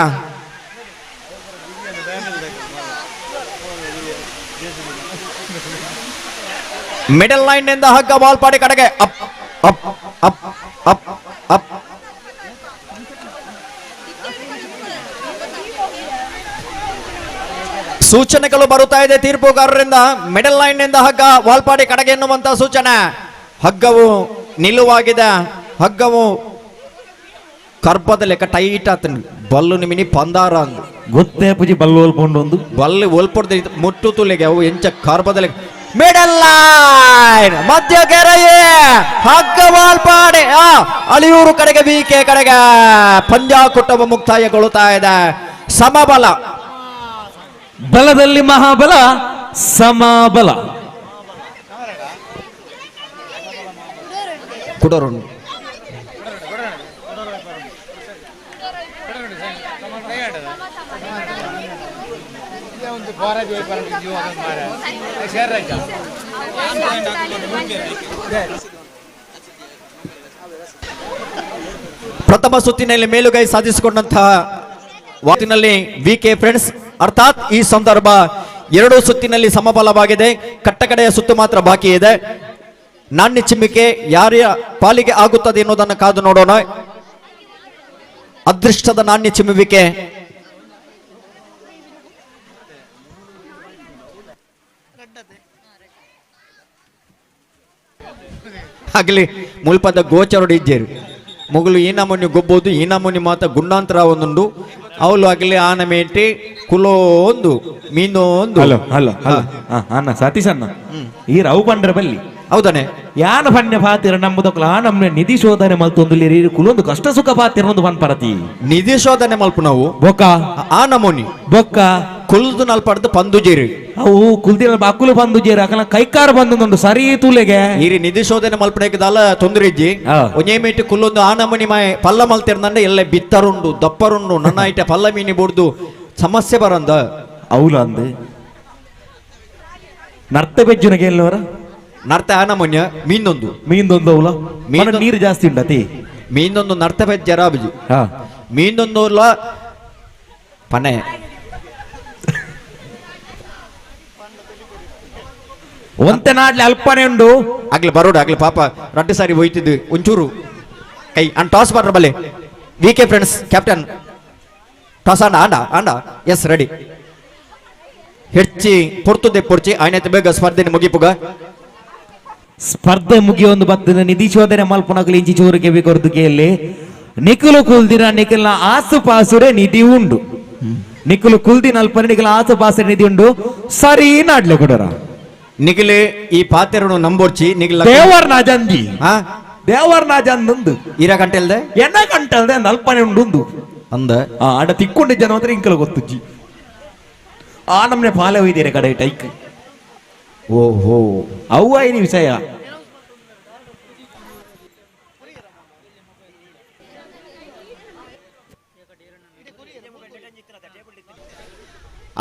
ಮಿಡಲ್ ಲೈನ್ ನಿಂದ ಹಗ್ಗ ವಾಲ್ಪಾಡಿ ಕಡೆಗೆ up up up up up. ಸೂಚನೆಗಳು ಬರುತ್ತಾ ಇದೆ ತೀರ್ಪುಗಾರರಿಂದ. ಮಿಡಲ್ ಲೈನ್ ನಿಂದ ಹಗ್ಗ ವಾಲ್ಪಾಡಿ ಕಡೆಗೆ ಎನ್ನುವಂತ ಸೂಚನೆ. ಹಗ್ಗವು ನಿಲುವಾಗಿದೆ. ಹಗ್ಗವು ಕರ್ಪದ ಲೆಕ್ಕ ಟೈಟ್ ಆತನ ಬಲ್ಲು ನಿಮಿನಿ ಪಂದಾರ ಅಂದು ಗೊತ್ತೇ ಪೂಜಿ ಬಲ್ಲು ಒಲ್ಪೊಂಡು ಒಂದು ಬಲ್ಲು ಒಲ್ಪೊಡ್ದು ಮುಟ್ಟು ತುಲಿಗೆ ಅವು ಎಂಚ ಕರ್ಪದ ಲೆಕ್ಕ. ಮಿಡಲ್ ಲೈನ್ ಮಧ್ಯಗೆರೆಯೇ ಹಗ್ಗ ವಾಲ್ಪಾಡಿ ಅಳಿಯೂರು ಕಡೆಗೆ ಬಿಕೆ ಕಡೆಗೆ ಪಂಜಾಕುಟುಂಬ ಮುಕ್ತಾಯಗೊಳ್ಳುತ್ತಾ ಇದೆ. ಸಮಬಲ ಬಲದಲ್ಲಿ ಮಹಾಬಲ ಸಮಬಲ ಕುಡೋರು ಪ್ರಥಮ ಸುತ್ತಿನಲ್ಲಿ ಮೇಲುಗೈ ಸಾಧಿಸಿಕೊಂಡಂತಹ ವಾತಿನಲ್ಲಿ V K friends, ಅರ್ಥಾತ್ ಈ ಸಂದರ್ಭ ಎರಡು ಸುತ್ತಿನಲ್ಲಿ ಸಮಬಲವಾಗಿದೆ. ಕಟ್ಟಕಡೆಯ ಸುತ್ತು ಮಾತ್ರ ಬಾಕಿ ಇದೆ. ನಾಣ್ಯ ಚಿಮ್ಮಿಕೆ ಯಾರ ಪಾಲಿಗೆ ಆಗುತ್ತದೆ ಎನ್ನುವುದನ್ನು ಕಾದು ನೋಡೋಣ. ಅದೃಷ್ಟದ ನಾಣ್ಯ ಚಿಮ್ಮುವಿಕೆ ಆಗಲಿ ಮುಲ್ಪದ ಗೋಚರುಡು ಇಜ್ಜೇರು ಮೊಗಲು ಈ ನಮೂನಿ ಗೊಬ್ಬೋದು ಈ ನಮೂನಿ ಮಾತ ಗುಂಡಾಂತರ ಒಂದುಂಡು ಅವಳು ಆಗಲಿ ಆನಮೇಟಿ ಕುಲೋ ಒಂದು ಮೀನು ಒಂದು. ಹಲೋ ಹಲೋ ಅಣ್ಣ ಸತೀಶ್ ಅಣ್ಣ ಈ ರವು ಪಂಡ್ರೆ ಬಲ್ಲಿ ಹೌದಾನೆ ಯಾನ ಪಣ್ಯ ಪಾತಿರ ನಂಬುದಕ್ಲ ಆ ನಮ್ನೆ ನಿಧಿ ಶೋಧನೆ ಮಲ್ತೊಂದು ಕುಲೊಂದು ಕಷ್ಟ ಸುಖ ಪಾತಿರ ಒಂದು ಪನ್ ಪರತಿ ನಿಧಿ ಶೋಧನೆ ಮಲ್ಪು ನಾವು ಬೊಕ್ಕ ಆ ನಮೂನಿ ಬೊಕ್ಕ ಕುಲ್ದು ನಲ್ಪಡ್ದು ಪಂದುಜೇರಿ ಅವು ಕುಲ್ದಿನ ಅಕ್ಕುಲು ಪಂದುಜೇರಿ ಅಕಲ ಕೈಕಾರ ಬಂದೊಂದು ಸರಿ ತೂಲೆಗೆ ಈರಿ ನಿಧಿ ಶೋಧನೆ ಮಲ್ಪಣೆಗೆ ತೊಂದರೆ ಇಜ್ಜಿ ಒಂಜೇ ಮೇಟ್ ಕುಲ್ಲೊಂದು ಆನಮನಿ ಮಾಯ ಪಲ್ಲ ಮಲ್ತಿರ್ದಂಡ ಎಲ್ಲ ಬಿತ್ತರುಂಡು ದಪ್ಪರುಂಡು ನನ್ನ ಐಟ ಪಲ್ಲ ಮೀನಿ ಬೋಡ್ದು ಸಮಸ್ಯೆ ಬರಂದ ಅವಳು ಅಂದು ನರ್ತ ಬೆಜ್ಜುನಗೆ ಎಲ್ಲವರ ನರ್ತ ಆನಮನ್ಯ ಮೀನೊಂದು ಮೀನೊಂದು ಅವಳ ಮೀನು ನೀರು ಜಾಸ್ತಿ ಉಂಡತಿ ಮೀನೊಂದು ನರ್ತ ಬೆಜ್ಜರಾಬಜಿ ಮೀನೊಂದು ಪನೆ ಒಂತೆ ನಾಡ್ಲಿ ಅಲ್ಪನೆ ಉಂಡು ಆಗ್ಲಿ ಬರೋಡು ಆಗ್ಲಿ ಪಾಪ ರಡ್ಡು ಸಾರಿ ಹೋಯ್ತಿದ್ದು ಒಂಚೂರು ಕೈ ಅಂಡ್ ಟಾಸ್ ಮಾಡ್ರ ಬಲ್ಲೆ V K friends captain toss ಆಂಡ ಆಂಡ ಆಂಡ ಎಸ್ ರೆಡಿ ಹೆಚ್ಚಿ ಪೊರ್ತುದೆ ಪೊರ್ಚಿ ಆಯ್ನೈತೆ ಬೇಗ ಸ್ಪರ್ಧೆ ಮುಗಿಪುಗ ಸ್ಪರ್ಧೆ ಮುಗಿಯೊಂದು ಬತ್ತಿನ ನಿಧಿ ಶೋಧನೆ ಮಲ್ಪನಕಲು ಇಂಚಿ ಚೂರು ಕೆವಿ ಕೊರದು ಕೇಳಿ ನಿಖಲು ಕುಲ್ದಿನ ನಿಖಲ್ನ ಆಸು ಪಾಸುರೆ ನಿಧಿ ಉಂಡು ನಿಖಲು ಕುಲ್ದಿನ ಅಲ್ಪನೆ ನಿಖಲ ಆಸು ಪಾಸುರೆ ನಿಧಿ ಉಂಡು ಸರಿ ನಾಡ್ಲೆ ಕೊಡರ ನಿಖಲೆ ಈ ಪಾತೆರನು ನಂಬೋರ್ಚಿ ನಿಖಲ ದೇವರ್ ನಾಜಂದಿ ದೇವರ್ ನಾಜಂದು ಇರ ಗಂಟೆಲ್ದೆ ಎನ್ನ ಗಂಟಲ್ದೆ ಅಂದ ಅಲ್ಪನೆ ಉಂಡು ಅಂದ ಆಡ ತಿಕ್ಕೊಂಡೆ ಜನ ಮಾತ್ರ ಇಂಕಲ ಗೊತ್ತುಜ್ಜಿ ಆ ನಮ್ನೆ ಪಾಲೆ ಒಯ್ದಿರ ಕಡೆ ಟೈಕ್ ಓಹೋ ಅವು ಐನಿ ವಿಷಯ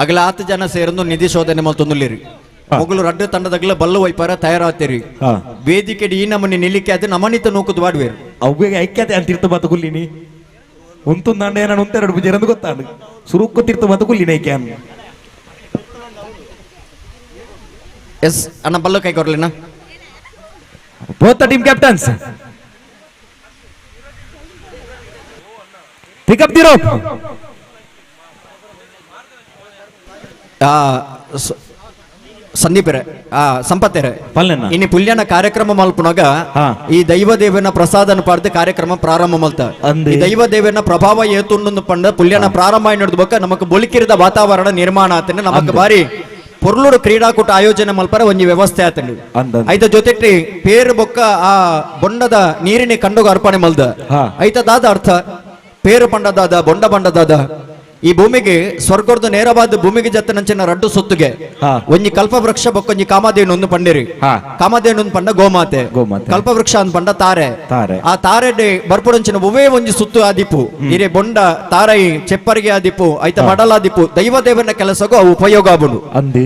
ಅಗಲ ಆತ ಜನ ಸೇರಂದು ನಿಧಿ ಶೋಧನೆ ಮಲ್ತೊಂದುಲ್ಲೇರಿ ಮೊಗಲು ರಡ್ಡು ತಂಡದಗಲ ಬಲ್ಲು ವೈಪಾರ ತಯಾರಾತೇರಿ ವೇದಿಕೆ ಈ ನಮನಿ ನಿಲ್ಲಿಕೆ ಅದು ನಮನಿತ ನೂಕುದು ವಾಡ್ವೇರು ಅವ್ವೇಗ ಐಕ್ಯತೆ ಅಂತ ತಿರ್ತ ಬಾತ ಕುಲ್ಲಿನಿ ಉಂತುಂದಾಂಡ ನಾನು ಉಂತೆರಡು ಬುಜೇರಂದು ಗೊತ್ತಾಡು ಸುರುಕ್ಕು ತಿರ್ತ ಬಾತ ಕುಲ್ಲಿನ ಐಕ್ಯ ಎಸ್ ಅಣ್ಣ ಬಲ್ಲು ಕೈ ಕೊರ್ಲಿನ Both the team captains. Pick up the rope. ಸಂದೀಪರೆ ಸಂಪತ್ತೆರೆ ಇನ್ನು ಪುಲ್ಯನ ಕಾರ್ಯಕ್ರಮ ಮಲ್ಪುನಾಗ ಈ ದೈವ ದೇವನ ಪ್ರಸಾದನ ಪಾಡ್ದು ಕಾರ್ಯಕ್ರಮ ಪ್ರಾರಂಭ ಮಲ್ತ ಈ ದೈವ ದೇವನ ಪ್ರಭಾವ ಏತುಂಡು ಪಂಡ ಪುಲ್ಯನ ಪ್ರಾರಂಭ ಅನ್ನೋದು ಬೊಕ್ಕ ನಮಕ್ ಬೊಲಿಕಿರದ ವಾತಾವರಣ ನಿರ್ಮಾಣ ಆತನ ನಮಕ್ ಬಾರಿ ಪೊರ್ಲುಡು ಕ್ರೀಡಾಕೂಟ ಆಯೋಜನೆ ಮಲ್ಪರ ಒಂಜಿ ವ್ಯವಸ್ಥೆ ಆತಂಡು ಐತ ಜೊತೆಟ್ಟಿ ಪೇರು ಬೊಕ್ಕ ಆ ಬೊಂಡದ ನೀರಿನ ಕಂಡುಗ ಅರ್ಪಣೆ ಮಲ್ದ ಐತ ದಾದ ಅರ್ಥ ಪೇರು ಪಂಡದಾದ ಬೊಂಡ ಬಂಡದಾದ ಈ ಭೂಮಿಗೆ ಸ್ವರ್ಗದ ನೇರವಾದ ಭೂಮಿಗೆ ಜತ್ತನಂಚಿನ ರಡ್ಡು ಸೊತ್ತುಗೆ ಒಂಜಿ ಕಲ್ಪವೃಕ್ಷ ಬೊಕ್ಕೊಂಜಿ ಕಾಮಧೇನು ಒಂದು ಪಂಡಿರಿ ಕಾಮಧೇನು ಒಂದು ಪಂಡ ಗೋಮಾತೆ ಕಲ್ಪವೃಕ್ಷ ಅಂದ್ ಪಂಡ ತಾರೆ ಆ ತಾರೆ ಬರ್ಪುಡಂಚಿನ ಒವ್ವೇ ಒಂಜಿ ಸುತ್ತು ಆದಿಪ್ಪು ಹಿರೇ ಬೊಂಡ ತಾರೈ ಚೆಪ್ಪರಿಗೆ ಆದಿಪ್ಪು ಐತ ಮಡಲಾದಿಪ್ಪು ದೈವ ದೇವನ ಕೆಲಸಗೂ ಅವು ಉಪಯೋಗ ಆಬುಂಡು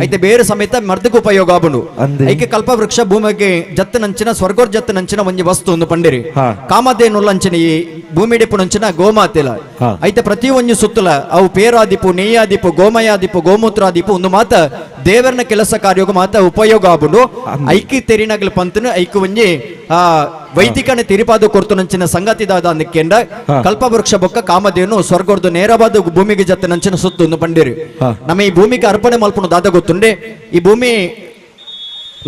ಐತೆ ಬೇರೆ ಸಮೇತ ಮರ್ದಕ್ಕೆ ಉಪಯೋಗ ಆಬುಂಡು ಐಕೆ ಕಲ್ಪವೃಕ್ಷ ಭೂಮಿಗೆ ಜತ್ತನಂಚಿನ ಸ್ವರ್ಗೋರ್ ಜತ್ತನಂಚಿನ ಒಂಜಿ ವಸ್ತು ಒಂದು ಪಂಡಿರಿ ಕಾಮಧೇನುಲ್ಲಂಚಿನ ಈ ಭೂಮಿಡಿಪುನಂಚಿನ ಗೋಮಾತೆಲ ಐತೆ ಪ್ರತಿ ಒಂಜಿ ಸುತ್ತಲ ಅವು ಪೇರಾದಿಪು ನೇಯಾದಿಪು ಗೋಮಯಾದಿಪು ಗೋಮೂತ್ರಾದಿಪು ಒಂದು ಮಾತ ದೇವರನ ಕೆಲಸ ಕಾರ್ಯಕ್ಕೆ ಮಾತ ಉಪಯೋಗ ಆಬುಂಡು ಐಕಿ ತೆರಿನಗಲ ಪಂತನು ಐಕು ಒಂಜಿ ಆ ವೈದಿಕನ ತಿರಿಪಾದ ಕೊರ್ತುನಂಚಿನ ಸಂಗತಿ ದಾದ ಅಂದಕ್ಕೆಂಡ ಕಲ್ಪವೃಕ್ಷ ಬೊಕ್ಕ ಕಾಮಧೇನು ಸ್ವರ್ಗರ್ದು ನೇರವಾದ ಭೂಮಿಗೆ ಜತ್ತನಂಚಿನ ಸುತ್ತು ಒಂದು ಪಂಡಿರಿ ನಮ್ಮ ಈ ಭೂಮಿಗೆ ಅರ್ಪಣೆ ಮಲ್ಪುನು ದಾದ ಗೊತ್ತುಂಡೆ ಈ ಭೂಮಿ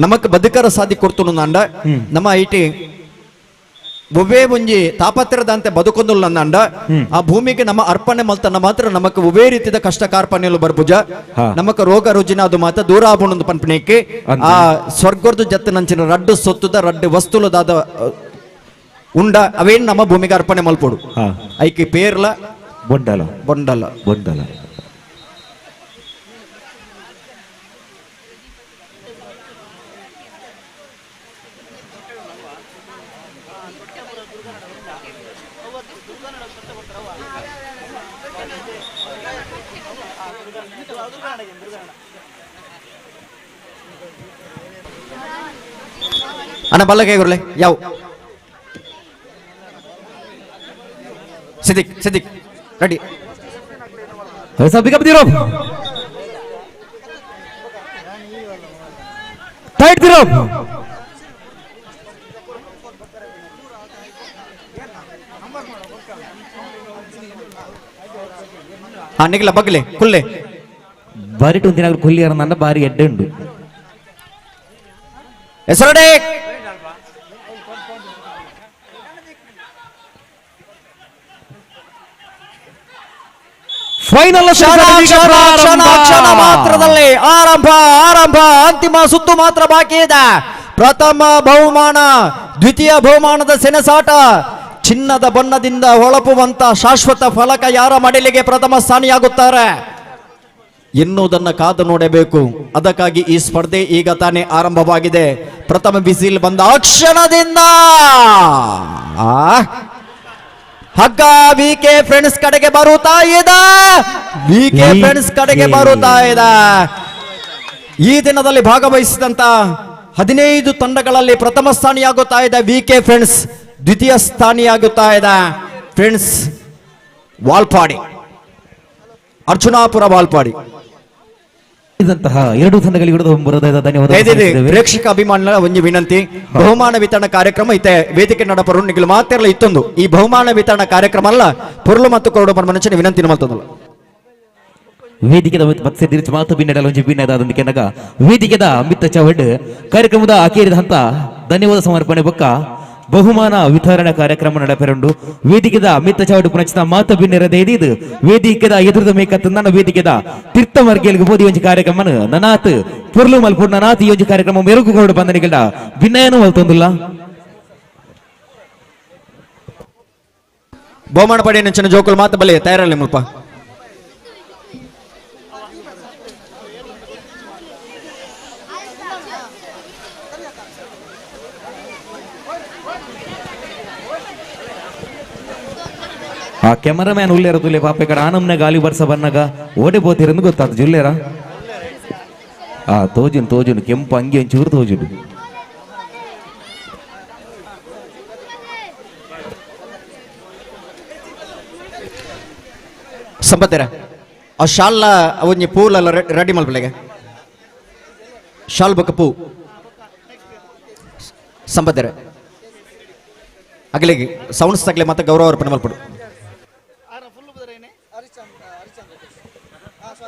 ನಮಕ್ ಬದುಕರ ಸಾಧಿ ಕೊರ್ತುನು ಅಂಡ ನಮ್ಮ IT ಒವ್ವೇ ಒಂಜಿ ತಾಪತ್ರದ ಬದುಕೊಂದುಲ್ಲ ಆ ಭೂಮಿಗೆ ನಮ್ಮ ಅರ್ಪಣೆ ಮಲ್ತನ ಮಾತ್ರ ನಮಕ್ ಒವ್ವೇ ರೀತಿಯ ಕಷ್ಟ ಕಾರ್ಪಣ್ಯಲು ಬರ್ಬುಜ ನಮಕ್ ರೋಗ ರುಜಿನ ಅದು ಮಾತ್ರ ದೂರ ಆಬುಣೊಂದು ಪನ್ಪಣೆಕ್ಕೆ ಆ ಸ್ವರ್ಗರ್ದು ಜತ್ತನಂಚಿನ ರಡ್ಡು ಸೊತ್ತುದ ರಡ್ಡು ವಸ್ತುಲದಾದ ಉಂಡ ಅವೇನ್ ನಮ್ಮ ಭೂಮಿಗೆ ಅರ್ಪಣೆ ಮಲ್ಪೊಡು ಐಕೆ ಪೇರ್ಲ ಬೊಂಡಲ ಬೊಂಡಲ ಬೊಂಡಲ ಅಣ್ಣ ಬಲ್ಲ ಕೈ ಗುರ್ಲೆ ಯಾವ Siddiq Siddiq ready Pick up the rope. Tight the rope. ಹಾ ನಿಗ್ಲ ಬಗ್ಲೆ ಕುಲ್ಲೆ ಬಾರಿ ಟುಂದಿನ ಕುಲ್ಲಿ ನನ್ನ ಬಾರಿ ಎಡ್ಡೆ ಉಂಡು ಹೆಸರಡೆ ಫೈನಲ್ ಕ್ಷಣ ಕ್ಷಣ ಕ್ಷಣ ಕ್ಷಣ ಮಾತ್ರದಲ್ಲಿ ಆರಂಭ ಆರಂಭ ಅಂತಿಮ ಸುತ್ತು ಮಾತ್ರ ಬಾಕಿ ಇದೆ. ಪ್ರಥಮ ಬಹುಮಾನ ದ್ವಿತೀಯ ಬಹುಮಾನದ ಸೆಣಸಾಟ ಚಿನ್ನದ ಬಣ್ಣದಿಂದ ಹೊಳಪುವಂತ ಶಾಶ್ವತ ಫಲಕ ಯಾರ ಮಡಿಲಿಗೆ ಪ್ರಥಮ ಸ್ಥಾನಿಯಾಗುತ್ತಾರೆ? ಎನ್ನುವುದನ್ನು ಕಾದು ನೋಡಬೇಕು. ಅದಕ್ಕಾಗಿ ಈ ಸ್ಪರ್ಧೆ ಈಗ ತಾನೇ ಆರಂಭವಾಗಿದೆ. ಪ್ರಥಮ ಬಿಸಿಲು ಬಂದ ಕ್ಷಣದಿಂದ ಹಗ್ಗ ವಿ ಕೆ ಫ್ರೆಂಡ್ಸ್ ಕಡೆಗೆ ಬರುತ್ತಾ ಇದೆ, ವಿ ಕೆ ಫ್ರೆಂಡ್ಸ್ ಕಡೆಗೆ ಬರುತ್ತಾ ಇದೆ. ಈ ದಿನದಲ್ಲಿ ಭಾಗವಹಿಸಿದಂತ 15 ತಂಡಗಳಲ್ಲಿ ಪ್ರಥಮ ಸ್ಥಾನಿಯಾಗುತ್ತಾ ಇದೆ ವಿ ಕೆ ಫ್ರೆಂಡ್ಸ್, ದ್ವಿತೀಯ ಸ್ಥಾನಿಯಾಗುತ್ತಾ ಇದೆ ಫ್ರೆಂಡ್ಸ್ ವಾಲ್ಪಾಡಿ, ಅರ್ಜುನಾಪುರ ವಾಲ್ಪಾಡಿ. ಇದಂತಹ ಎರಡು ತಂಡಗಳಿಗೆ ಧನ್ಯವಾದ. ಪ್ರೇಕ್ಷಕ ಅಭಿಮಾನಿಗಳ ಒಂದು ವಿನಂತಿ, ಬಹುಮಾನ ವಿತರಣಾ ಕಾರ್ಯಕ್ರಮ ಇತ್ತೆ ವೇದಿಕೆ ನಡಪರು ನಿಗಲು ಮಾತಿರಲ್ಲ ಇತ್ತೊಂದು ಈ ಬಹುಮಾನ ವಿತರಣಾ ಕಾರ್ಯಕ್ರಮ ಅಲ್ಲ ಪೊರುಳು ಮತ್ತು ಕೊರಡು ಮನುಷ್ಯನ ವಿನಂತಿ ಮಲ್ತೊಂದಲ್ಲ. ವೇದಿಕೆದ ಮತ್ಸೆ ಮಾತು ಬಿನ್ನಡಲ ಒಂಜಿ ಬಿನ್ನದಾದಂದು ಕೆನಗ ವೇದಿಕೆದ ಅಮಿತ ಚೌಹಡ್ ಕಾರ್ಯಕ್ರಮದ ಅಕೇರಿದ ಹಂತ ಧನ್ಯವಾದ ಸಮರ್ಪಣೆ ಬೊಕ್ಕ ಬಹುಮಾನ ವಿತರಣಾ ಕಾರ್ಯಕ್ರಮ ನಡೆಪೆರುಂಡು. ವೇದಿಕೆದ ಅಮಿತ ಚೌಡ್ ಪುನಚಿತ ಮಾತು ಬಿನ್ನೆರದೆ ಇದು ವೇದಿಕೆದ ಎದುರದ ಮೇಕತ್ತು ನನ್ನ ವೇದಿಕೆದ ತೀರ್ಥ ಮರ್ಗೇಲಿಗೆ ಬೋದಿ ಒಂಜಿ ಕಾರ್ಯಕ್ರಮ ನನಾತ್ ಪೊರ್ಲು ಮಲ್ಪುಡ್ ನನಾತ್ ಈ ಒಂಜಿ ಕಾರ್ಯಕ್ರಮ ಮೆರುಗುಗೋಡು ಬಂದನಿಗಡ ಭಿನ್ನಯನು ಮಲ್ತೊಂದುಲ್ಲ. ಬಹುಮಾನ ಪಡೆಯ ನೆಂಚಿನ ಜೋಕುಲು ಮಾತು ಬಲೆ ತಯಾರಲ್ಲಿ ಮುಲ್ಪ. ಆ ಕೆಮರಾಮ್ಯಾನ್ ಉಲ್ಲೇರ ತುಲೆ ಪಾಪ ಕಡೆ ಆನಮ್ನೆ ಗಾಲಿ ಬರ್ಸ ಬನ್ನಾಗ ಓಡೆ ಬೋತಿರಂದು ಗೊತ್ತಾತು ಜುಲ್ಲೇರ. ಆ ತೋಜುನ್ ತೋಜುನ್ ಕೆಂಪು ಅಂಗಿ ಒಂಚೂರು ತೋಜುನು. ಸಂಪತ್ತರ ಆ ಶಾಲ್ನ ಒಂಜಿ ಪೂಲೆಲ್ಲ ರೆಡಿ ಮಲ್ಪಲೆಗೆ ಶಾಲ್ ಬೊಕ್ಕ ಪೂ ಸಂಪತ್ತರ ಅಗಲಿಗೆ ಸೌಂಡ್ಸ್ ತಗಲೆ ಮತ್ತೆ ಗೌರವ ಅರ್ಪಣೆ ಮಲ್ಪಡು.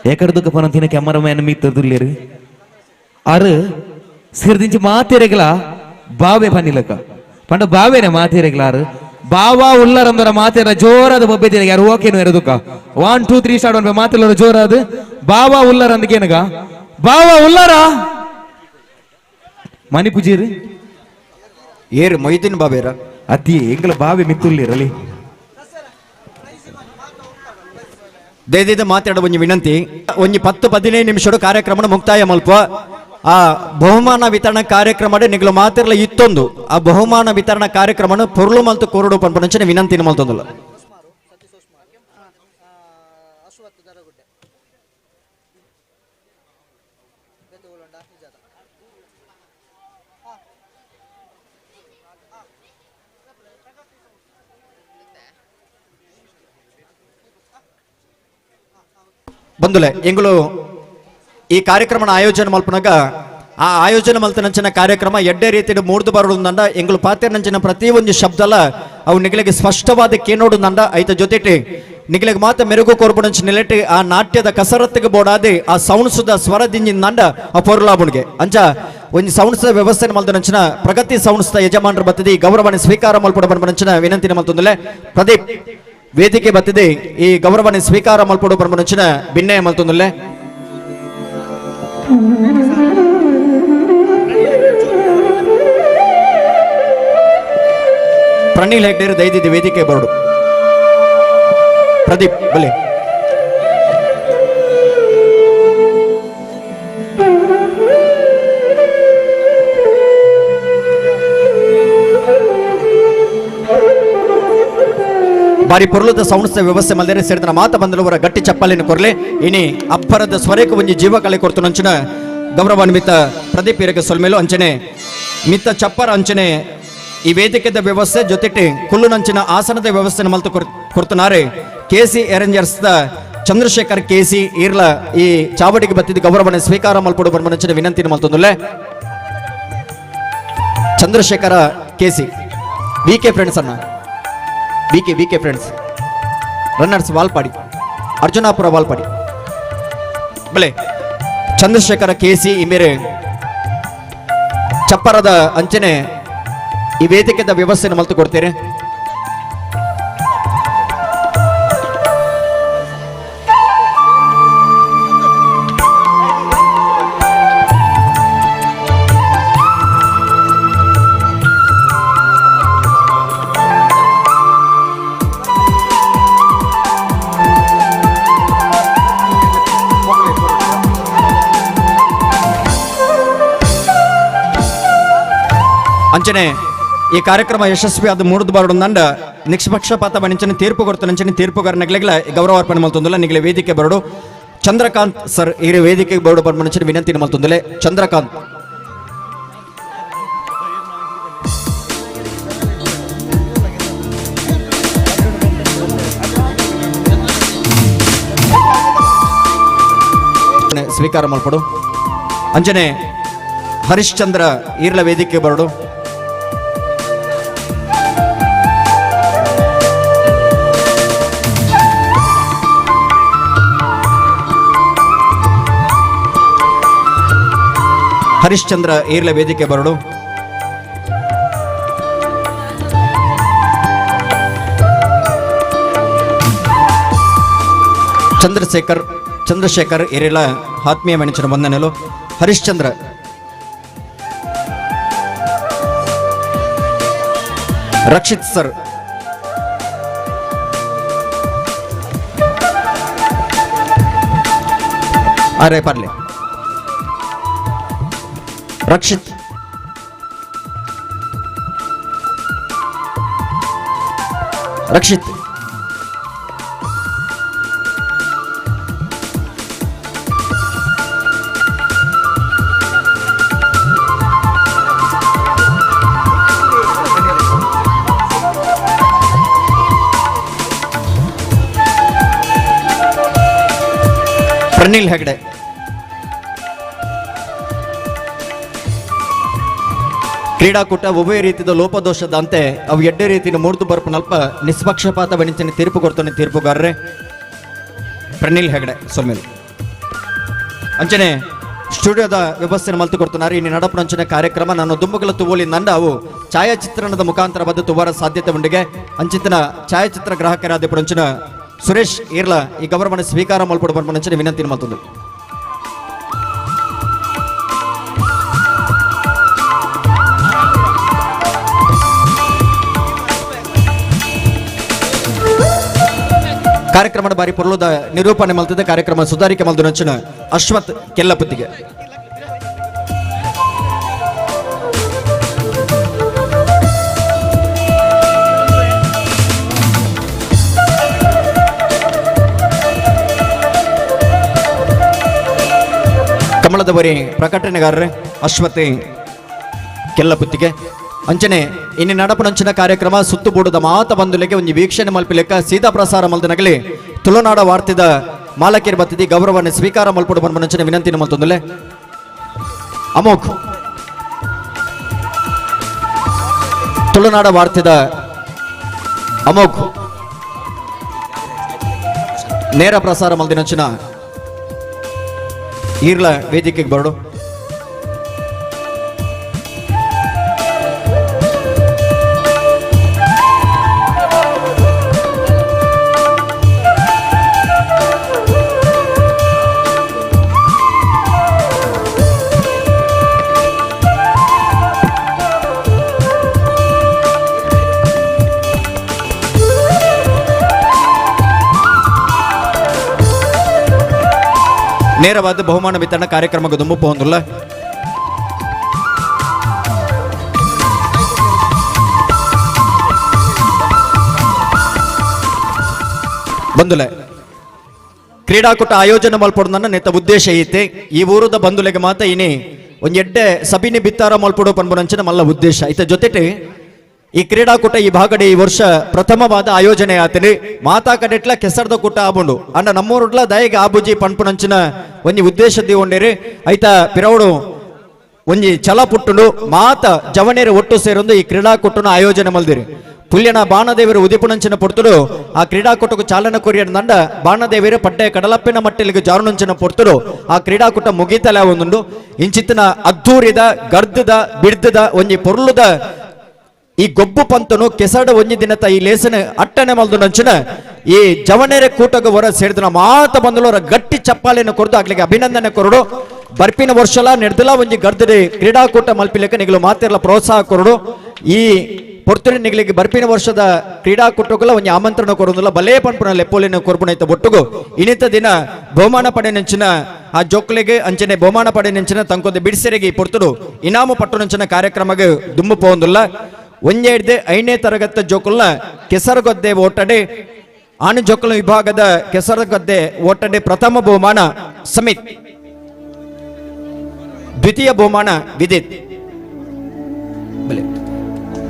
ಏಕರ್ದುಕ್ಕ ಪನಂತಿನ ಕೆಮರಾಮ್ಯಾನ್ ಮೀತದುಲ್ಲೇರು ಆರು ಸಿರ್ದಿಂಚಿ ಮಾತೆರೆಗ್ಲ ಬಾವೆ ಪನ್ನಿಲಕ ಪಂಡ ಬಾವೇನೆ ಮಾತೆರೆಗ್ಲ ಆರು ಬಾವಾ ಉಲ್ಲರಂದರ ಮಾತೆರ ಜೋರಾದ ಬೊಬ್ಬೆ ಯಾರು ಓಕೆನು ಎರದುಕ 1 2 3 ಸ್ಟಾರ್ಟ್ ಒನ್ ಮಾತೆಲ್ಲ ಜೋರಾದ ಬಾವಾ ಉಲ್ಲರಂದಕೇನಗ ಬಾವಾ ಉಲ್ಲರ ಮಣಿಪುಜೀರು ಏರು ಮೊಯ್ದಿನ್ ಬಾಬೇರ ಅತಿ ಎಂಗ್ಲ ಬಾವೆ ಮಿತ್ತುಲ್ಲಿರಲಿ. ದಯದಿದ್ದ ಮಾತಾಡ ಒಂಜಿ ವಿನಂತಿ, ಒಂಜಿ 10-15 ನಿಮಿಷಡು ಕಾರ್ಯಕ್ರಮ ಮುಕ್ತಾಯ ಮಲ್ಪ. ಆ ಬಹುಮಾನ ವಿತರಣಾ ಕಾರ್ಯಕ್ರಮ ನಿಗಲು ಮಾತಿರಲ ಇತ್ತೊಂದು ಆ ಬಹುಮಾನ ವಿತರಣಾ ಕಾರ್ಯಕ್ರಮ ಪೊರ್ಲು ಮಲ್ತು ಕೋರಡು ಪನ್ಪನಂಚನೆ ವಿನಂತಿನ ಮಲ್ತೊಂದುಲ್ಲ. ಬಂದುಲೆ ಎಂಗುಲು ಈ ಕಾರ್ಯಕ್ರಮನ ಆಯೋಜನೆ ಮಲ್ಪನಾಗ ಆ ಆಯೋಜನೆ ಮಲ್ತನಂಚಿನ ಕಾರ್ಯಕ್ರಮ ಎಡ್ಡೆ ರೀತಿಯ ಮೂರ್ದು ಬರೋದಂಡ ಎಂಗುಲು ಪಾತ್ರನಂಚಿನ ಪ್ರತಿಯೊಂದು ಶಬ್ದಲ ಅವು ನಿಗಲಿಗೆ ಸ್ಪಷ್ಟವಾದ ಕೇನೋಡುಂಡ ಐತ ಜೊತೆಟಿ ನಿಗಲಿಗೆ ಮಾತ್ರ ಮೆರುಗು ಕೋರ್ಪುಡಂಚ ನಿಲೆಟಿ ಆ ನಾಟ್ಯದ ಕಸರತ್ತಿಗೆ ಬೋಡಾದಿ ಆ ಸೌಂಡ್ಸದ ಸ್ವರದಿಂಜಿಂದ ಆ ಪೊರುಲಾಬುಣಿಗೆ ಅಂಚ ಒಂದು ಸೌಂಡ್ಸದ ವ್ಯವಸ್ಥೆ ಮಲ್ತನಂಚಿನ ಪ್ರಗತಿ ಸೌಂಡ್ಸ್ದ ಯಜಮಾನರು ಬತ್ತದೆ ಈ ಗೌರವನ ಸ್ವೀಕಾರ ಮಲ್ಪಡ ಬಂಪನಂಚಿನ ವಿನಂತಿನ ಮಲ್ತೊಂದುಲೆ. ಪ್ರದೀಪ್ ವೇದಿಕೆ ಬತ್ತಿದೆ ಈ ಗೌರವನ ಸ್ವೀಕಾರ ಮಲ್ಪಡು ಪರಮನಂಚಿನ ಭಿನ್ನಯ ಮಲ್ತೊಂದುಲ್ಲೆ. ಪ್ರಣೀಲ್ ಹೆಗ್ಡೇರು ದಯದಿದ್ದು ವೇದಿಕೆ ಬರಡು. ಪ್ರದೀಪ್ ಬಲೆ ಬಾರಿ ಪೊರ್ಲುದ ಸೌಂಡ್ಸ್ ವ್ಯವಸ್ಥೆ ಮಲ್ದರೆ ಸೇರಿದ ಮಾತ ಬಂದಲವರ ಗಟ್ಟಿ ಚಪ್ಪಾಲಿನ ಕೊರಲೆ ಇನಿ ಅಬ್ಬರದ ಸ್ವರೇಕ ಒಂಜಿ ಜೀವಕಲೆ ಕೊರ್ತು ನಂಚಿನ ಗೌರವಾನ್ವಿತ ಪ್ರದೀಪ್ ಇರಗ ಸೊಲ್ಮೇಲು ಅಂಚನೆ ಮಿತ್ತ ಚಪ್ಪರ ಅಂಚನೆ ಈ ವೇದಿಕೆದ ವ್ಯವಸ್ಥೆ ಜೊತೆಗೆ ಕುಲ್ಲುನಂಚಿನ ಆಸನದ ವ್ಯವಸ್ಥೆ ಮಲ್ತು ಕೊರ್ತನಾರೆ KC arrangers the Chandrashekhar KC ಈರ್ಲ ಈ ಚಾವಡಿಗೆ ಬತ್ತಿದ ಗೌರವನ ಸ್ವೀಕಾರ ಮಲ್ಪಡು ಬರ್ಮನಂಚಿನ ವಿನಂತಿನ ಮಲ್ತೊಂದುಲ್ಲೆ. Chandrashekhar KC V K friends ಅನ್ನ V K friends runners Valpady Arjunapura Valpady ಬಲೆ ಚಂದ್ರಶೇಖರ ಕೆಸಿ ಈ ಮೇರೆ ಚಪ್ಪರದ ಅಂಚನೆ ಈ ವೇದಿಕೆದ ವ್ಯವಸ್ಥೆಯನ್ನು ಮಲ್ತು ಕೊಡ್ತೀರಿ. ಅಂಚನೆ ಈ ಕಾರ್ಯಕ್ರಮ ಯಶಸ್ವಿ ಆದ ಮೂರ್ದು ಬರಡು ನಿಷ್ಪಕ್ಷಪಾತ ಬಣಿಂಚನೆ ತೀರ್ಪು ಕೊಡ್ತಾನಂಚನೆ ತೀರ್ಪುಗಾರನಗ್ಲೆಗ್ಲ ಗೌರವಾರ್ಪಣೆ ಮಲ್ತೊಂದುಲ್ಲ. ನಿಗಲೆ ವೇದಿಕೆ ಬರಡು ಚಂದ್ರಕಾಂತ್ ಸರ್ ಈ ವೇದಿಕೆಗೆ ಬರಡು ಪನ್ಪುನಂಚಿನ ವಿನಂತಿ ಮಲ್ತೊಂದುಲೆ. ಚಂದ್ರಕಾಂತ್ ಸ್ವೀಕಾರ ಮಲ್ಪಡು. ಅಂಚನೆ ಹರಿಶ್ಚಂದ್ರ ಈರ್ಲ ವೇದಿಕೆ ಬರಡು. ಹರಿಶ್ಚಂದ್ರ ಈರ್ಲ ವೇದಿಕೆ ಬರಡು. ಚಂದ್ರಶೇಖರ್ ಚಂದ್ರಶೇಖರ್ ಏರಿಲ ಆತ್ಮೀಯ ಮೆಣಚಿನ ವಂದನೆಲು. ಹರಿಶ್ಚಂದ್ರ ರಕ್ಷಿತ್ ಸರ್ ಅರೆ ಪರ್ಲೆ ರಕ್ಷಿತ್ ರಕ್ಷಿತ್ ಪ್ರಣೀಲ್ ಹೆಗಡೆ ಕ್ರೀಡಾಕೂಟ ಉಭಯ ರೀತಿಯ ಲೋಪದೋಷದಂತೆ ಅವು ಎಡ್ಡೆ ರೀತಿಯ ಮೂರ್ತು ಬರ್ಪನಲ್ಪ ನಿಷ್ಪಕ್ಷಪಾತ ಬಣಿಂಚನೆ ತೀರ್ಪು ಕೊಡ್ತಾನೆ ತೀರ್ಪುಗಾರರೇ ಪ್ರಣೀಲ್ ಹೆಗಡೆ ಸೊಲ್ಮೇಲು. ಅಂಚನೆ ಸ್ಟುಡಿಯೋದ ವ್ಯವಸ್ಥೆ ಮಲ್ತು ಕೊಡ್తున్నారు. ಇನ್ನು ನಡಪನಂಚನೆ ಕಾರ್ಯಕ್ರಮ ನಾನು ದುಂಬುಗಳ ತುವೋಲಿ ನಂಡ ಅವು ಛಾಯಾಚಿತ್ರಣದ ಮುಖಾಂತರ ಬದ್ದು ತುವರ ಸಾಧ್ಯತೆ ಉಂಡಿಗೆ ಅಂಚಿತನ ಛಾಯಾಚಿತ್ರ ಗ್ರಾಹಕರಾದ ಪುರಂಚಿನ ಸುರೇಶ್ ಈರ್ಲ ಈ ಗೌರವವನ್ನು ಸ್ವೀಕಾರ ಮಲ್ಪಡು ಪನ್ಪುನಂಚನೆ ವಿನಂತಿ ಮಲ್ತೊಂದು. ಕಾರ್ಯಕ್ರಮದ ಬಾರಿ ಪೊರ್ಲುದ ನಿರೂಪಣೆ ಮಲ್ತದ ಕಾರ್ಯಕ್ರಮ ಸುಧಾರಿಕೆ ಮಲ್ದು ಅಶ್ವಥ್ ಕೆಲ್ಲಪುತ್ತಿಗೆ. ಕಮಲದವರಿ ಪ್ರಕಟಣೆಗಾರರೇ ಅಶ್ವಥ್ ಕೆಲ್ಲಪುತ್ತಿಗೆ. ಅಂಚನೆ ಇನ್ನು ನಡಪನಂಚಿನ ಕಾರ್ಯಕ್ರಮ ಸುತ್ತುಬೂಡದ ಮಾತ ಬಂದುಲೆಗೆ ಒಂದು ವೀಕ್ಷಣೆ ಮಲ್ಪಿಲೆಕ್ಕ ಸೀದಾ ಪ್ರಸಾರ ಮಲ್ದನಗಲಿ ತುಳುನಾಡ ವಾರ್ತೆದ ಮಾಲಕಿರ್ ಬತ್ತಿದಿ ಗೌರವವನ್ನು ಸ್ವೀಕಾರ ಮಲ್ಪಡು ಪನ್ಪುನಂಚಿನ ವಿನಂತಿನ ಮಲ್ತೊಂದುಲೆ. ಅಮೋಘ್ ತುಳುನಾಡ ವಾರ್ತೆದ ಅಮೋಘ್ ನೇರ ಪ್ರಸಾರ ಮಲ್ದಿನಂಚಿನ ಈರ್ಲ ವೇದಿಕೆಗೆ ಬರಡು. ನೇರವಾದ ಬಹುಮಾನ ವಿತರಣಾ ಕಾರ್ಯಕ್ರಮಕ್ಕೆ ದುಂಬು ಪೋಂದುಲ್ಲ. ಬಂದುಲೆ ಕ್ರೀಡಾಕೂಟ ಆಯೋಜನೆ ಮಲ್ಪೊಡು ನೆತ್ತ ಉದ್ದೇಶ ಐತೆ ಈ ಊರದ ಬಂದುಲೆಗೆ ಮಾತ ಇನಿ ಒಂದೆಡ್ಡೆ ಸಬಿನಿ ಬಿತ್ತಾರ ಮಲ್ಪೊಡು ಪನ್ಪುನಂಚಿನ ಮಲ್ಲ ಉದ್ದೇಶ ಐತೆ. ಜೊತೆಗೆ ಈ ಕ್ರೀಡಾಕೂಟ ಈ ಭಾಗಡೆ ಈ ವರ್ಷ ಪ್ರಥಮವಾದ ಆಯೋಜನೆ ಆತನಿ ಮಾತಾ ಕಡೆಟ್ಲ ಕೆಸರ್ದ ಕೂಟ ಆಬುಂಡು ಅಂಡ ನಮ್ಮೂರುಡ್ಲ ದಯಗೆ ಆಬುಜಿ ಪನ್ಪುನಂಚಿನ ಒಂಜಿ ಉದ್ದೇಶ ದಿವೊಂಡೇರಿ ಐತ ಪಿರವಡು ಒಂಜಿ ಛಲ ಪುಟ್ಟುಂಡು ಮಾತ ಜವನೇರು ಒಟ್ಟು ಸೇರೊಂದು ಈ ಕ್ರೀಡಾಕೂಟನ ಆಯೋಜನೆ ಮಲ್ದಿರಿ. ಪುಲ್ಯನ ಬಾಣದೇವರು ಉದಿಪುನಂಚಿನ ಪೊರ್ತುಡು ಆ ಕ್ರೀಡಾಕೂಟకు ಚಾಲನೆ ಕೊರಿಯನ ದಂಡ ಬಾಣದೇವರು ಪಡ್ಡೆ ಕಡಲಪ್ಪಿನ ಮಟ್ಟಲಿಗೆ ಜಾರುನಂಚಿನ ಪೊರ್ತುಡು ಆ ಕ್ರೀಡಾಕೂಟ ಮುಗೀತಲೇ ಒಂದುಂಡು. ಇಂಚಿತ್ತಿನ ಅದ್ದೂರಿದ ಗರ್ದದ ಬಿಡ್ದದ ಒಂಜಿ ಪೊರ್ಲುದ ಈ ಗೊಬ್ಬು ಪಂತನು ಕೆಸಡ ಒಂಜಿ ದಿನತ ಈ ಲೇಸನ ಅಟ್ಟನೆ ಮಲ್ದು ನಂಚಿನ ಈ ಜವನೇರೆ ಕೂಟಗ ಹೊರ ಸೇರಿದ ಮಾತ ಬಂದಲೋರ ಗಟ್ಟಿ ಚಪ್ಪಾಲೆಯನ್ನು ಕೊರದು ಆಗ್ಲಿಕ್ಕೆ ಅಭಿನಂದನೆ ಕೊರಡು. ಬರ್ಪಿನ ವರ್ಷಲ ನೆಡ್ದಲ ಒಂಜಿ ಗರ್ದಡೆ ಕ್ರೀಡಾಕೂಟ ಮಲ್ಪಿಲೆಕ್ಕ ನಿಗಲು ಮಾತಿರ್ಲ ಪ್ರೋತ್ಸಾಹ ಕೊರಡು. ಈ ಪೊರ್ತುನಿ ನಿಗಲಿಗೆ ಬರ್ಪಿನ ವರ್ಷದ ಕ್ರೀಡಾಕೂಟಗಳ ಒಂಜಿ ಆಮಂತ್ರಣ ಕೊರೊಂದುಲ್ಲ ಬಲೇ ಪನ್ಪುನ ಲೆಪ್ಪೋಲಿನ ಕೊರ್ಪುನೈತ ಒಟ್ಟುಗು ಇನಿತ ದಿನ ಬಹುಮಾನ ಪಡೆನಂಚಿನ ಆ ಜೋಕ್ಲೆಗೆ ಅಂಚನೆ ಬಹುಮಾನ ಪಡೆನಂಚಿನ ತಂಕೊಂದು ಬಿಡಿಸೆರೆಗೆ ಪೊರ್ತುಡು ಇನಾಮು ಪಟ್ಟುನಂಚಿನ ಕಾರ್ಯಕ್ರಮಗೆ ದುಂಬು ಪೋಂದುಲ್ಲ. ಒಂಜೆಡ್ದು 5ನೇ ತರಗತಿ ಜೋಕುಲ್ನ ಕೆಸರುಗದ್ದೆ ಓಟಡೆ ಆನು ಜೋಕುಲ ವಿಭಾಗದ ಕೆಸರುಗದ್ದೆ ಓಟಡೆ ಪ್ರಥಮ ಬಹುಮಾನ ಸಮಿತ್, ದ್ವಿತೀಯ ಬಹುಮಾನ ವಿದಿತ್. ಬಲೆ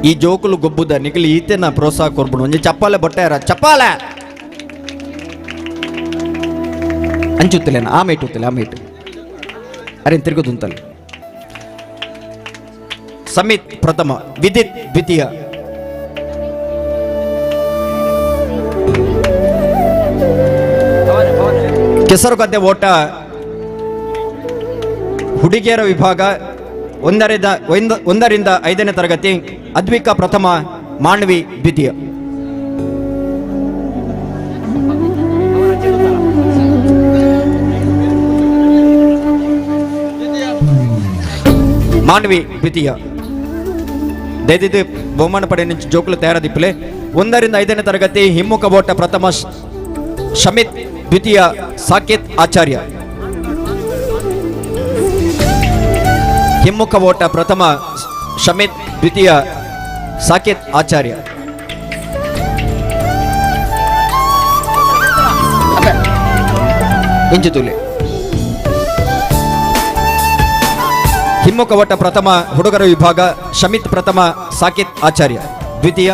ಈ ಜೋಕುಲು ಗೊಬ್ಬುದ ನಿಗಲಿ ಈತೆನ ಪ್ರೋತ್ಸಾಹ ಕೊರ್ಬುಡು ಒಂಜಿ ಚಪ್ಪಾಲೆ ಬೊಟ್ಟಾರ ಚಪ್ಪಾಲೆ ಅಂಚುತ್ತಲೇನ ಆ ಮೇಟುತ್ತಲೆ ಆ ಮೇಟು ಅರೆ ತಿರುಗುದುಂತಲ್ಲ. ಸಮಿತ್ ಪ್ರಥಮ, ವಿದಿತ್ ದ್ವಿತೀಯ. ಕೆಸರುಗದ್ದೆ ಓಟ ಹುಡುಗಿಯರ ವಿಭಾಗ 1ರಿಂದ 5ನೇ ತರಗತಿ ಅದ್ವಿಕಾ ಪ್ರಥಮ, ಮಾನ್ವಿ ದ್ವಿತೀಯ. ಮಾನ್ವಿ ದ್ವಿತೀಯ. ದಯದಿದ್ದು ಬಹುಮಾನ ಪಡೆಯ ಜೋಕುಲು ತಯಾರದಿಪ್ಪಲೆ. 1ರಿಂದ 5ನೇ ತರಗತಿ ಹಿಮ್ಮುಖ ಓಟ ಪ್ರಥಮ ಶಮಿತ್, ದ್ವಿತೀಯ ಸಾಕೇತ್ ಆಚಾರ್ಯ. ಹಿಮ್ಮುಖ ಓಟ ಪ್ರಥಮ ಶಮಿತ್, ದ್ವಿತೀಯ ಸಾಕೇತ್ ಆಚಾರ್ಯ. ಇಂಚುತುಲೆ ಹಿಮ್ಮುಖ ಓಟ ಪ್ರಥಮ ಹುಡುಗರ ವಿಭಾಗ ಶಮಿತ್ ಪ್ರಥಮ, ಸಾಕೇತ್ ಆಚಾರ್ಯ ದ್ವಿತೀಯ.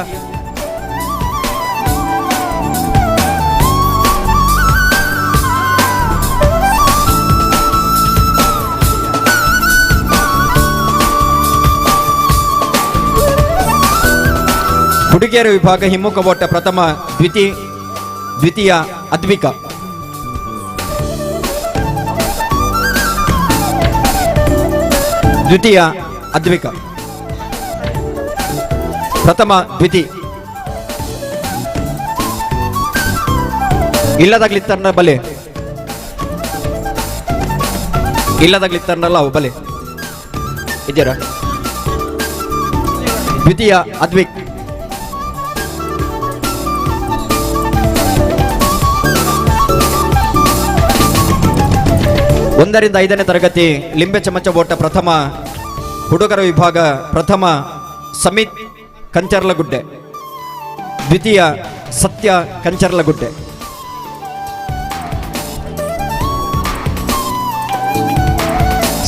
ಹುಡುಗಿಯರ ವಿಭಾಗ ಹಿಮ್ಮುಖ ಓಟ ಪ್ರಥಮ ದ್ವಿತೀಯ ಅದ್ವಿಕಾ. ದ್ವಿತೀಯ ಅದ್ವಿಕಾ, ಪ್ರಥಮ ದ್ವಿತಿ. ಇಲ್ಲದಾಗ್ಲಿತ್ತರ್ನ ಬಲೆ, ಇಲ್ಲದಾಗ್ಲಿತ್ತರ್ನಲ್ಲ ಅವು ಬಲೆ ಇದ್ದೀರಾ. ದ್ವಿತೀಯ ಅದ್ವಿಕ್. 1ರಿಂದ 5ನೇ ತರಗತಿ ಲಿಂಬೆ ಚಮಚ ಓಟ ಪ್ರಥಮ ಹುಡುಗರ ವಿಭಾಗ ಪ್ರಥಮ ಸಮಿತ್ ಕಂಚರ್ಲಗುಡ್ಡೆ, ದ್ವಿತೀಯ ಸತ್ಯ ಕಂಚರ್ಲಗುಡ್ಡೆ.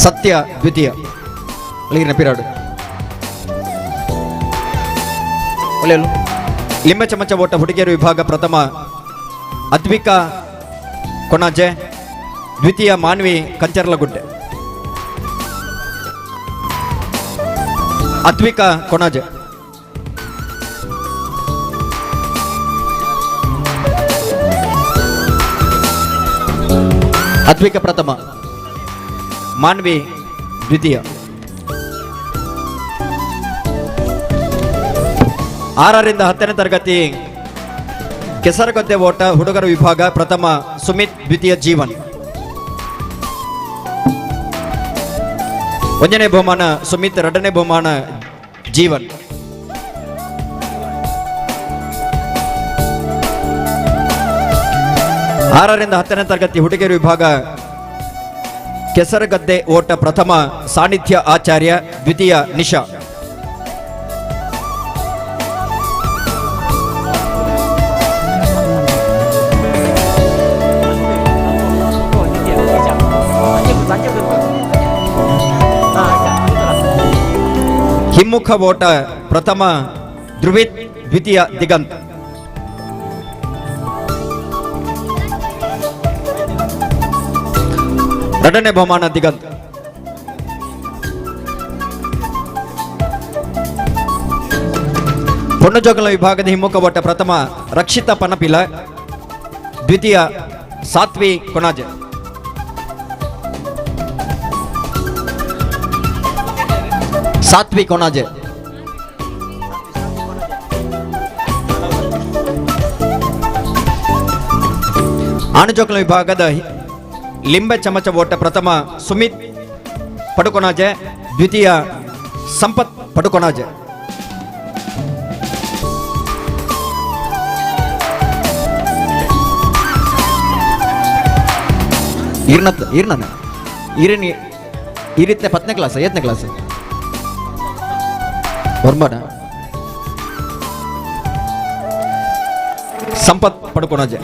ಸತ್ಯ ದ್ವಿತೀಯ. ಪಿರಾಡು ಲಿಂಬೆ ಚಮಚ ಓಟ ಹುಡುಗಿಯರ ವಿಭಾಗ ಪ್ರಥಮ ಅದ್ವಿಕಾ ಕೊಣಾಜೆ, ದ್ವಿತೀಯ ಮಾನ್ವಿ ಕಂಚರ್ಲಗುಡ್ಡೆ. ಅದ್ವಿಕಾ ಕೊಣಾಜೆ. ಅದ್ವಿಕಾ ಪ್ರಥಮ, ಮಾನ್ವಿ ದ್ವಿತೀಯ. 6ರಿಂದ 10ನೇ ತರಗತಿ ಕೆಸರಗದ್ದೆ ಓಟ ಹುಡುಗರ ವಿಭಾಗ ಪ್ರಥಮ ಸುಮಿತ್, ದ್ವಿತೀಯ ಜೀವನ್. 1ನೇ ಬಹುಮಾನ ಸುಮಿತ್, 2ನೇ ಬಹುಮಾನ ಜೀವನ್. 6ರಿಂದ 10ನೇ ತರಗತಿ ಹುಡುಗಿಯರ ವಿಭಾಗ ಕೆಸರಗದ್ದೆ ಓಟ ಪ್ರಥಮ ಸಾನ್ನಿಧ್ಯ ಆಚಾರ್ಯ, ದ್ವಿತೀಯ ನಿಶಾ. ಹಿಮ್ಮುಖ ಓಟ ಪ್ರಥಮ ಧ್ರುವಿತ್, ದ್ವಿತೀಯ ದಿಗಂತ್. ಎರಡನೇ ಬಹುಮಾನ ದಿಗಂತ್. ಪೊಣ್ಣುಜೋಗಲ ವಿಭಾಗದ ಹಿಮ್ಮುಖ ಓಟ ಪ್ರಥಮ ರಕ್ಷಿತಾ ಪನಪಿಲ, ದ್ವಿತೀಯ ಸಾತ್ವಿ ಕೊಣಾಜೆ. ಸಾತ್ವಿ ಕೊಣಾಜೆ. ಆಣುಜೋಕಲ ವಿಭಾಗದ ಲಿಂಬೆ ಚಮಚ ಓಟ ಪ್ರಥಮ ಸುಮಿತ್ ಪಡುಕೊಣಾಜೆ, ದ್ವಿತೀಯ ಸಂಪತ್ ಪಡುಕೊಣಾಜೆ. ಈರ್ನತ್ ಈರ್ನನ ಈರನಿ ಈರಿತ್ನೆ ಪತ್ತನೇ ಕ್ಲಾಸ್ ಏತ್ನೇ ಕ್ಲಾಸ್ ಹೊರ್ಬಾಡ ಸಂಪತ್ ಪಡ್ಕೊಣಜೆ.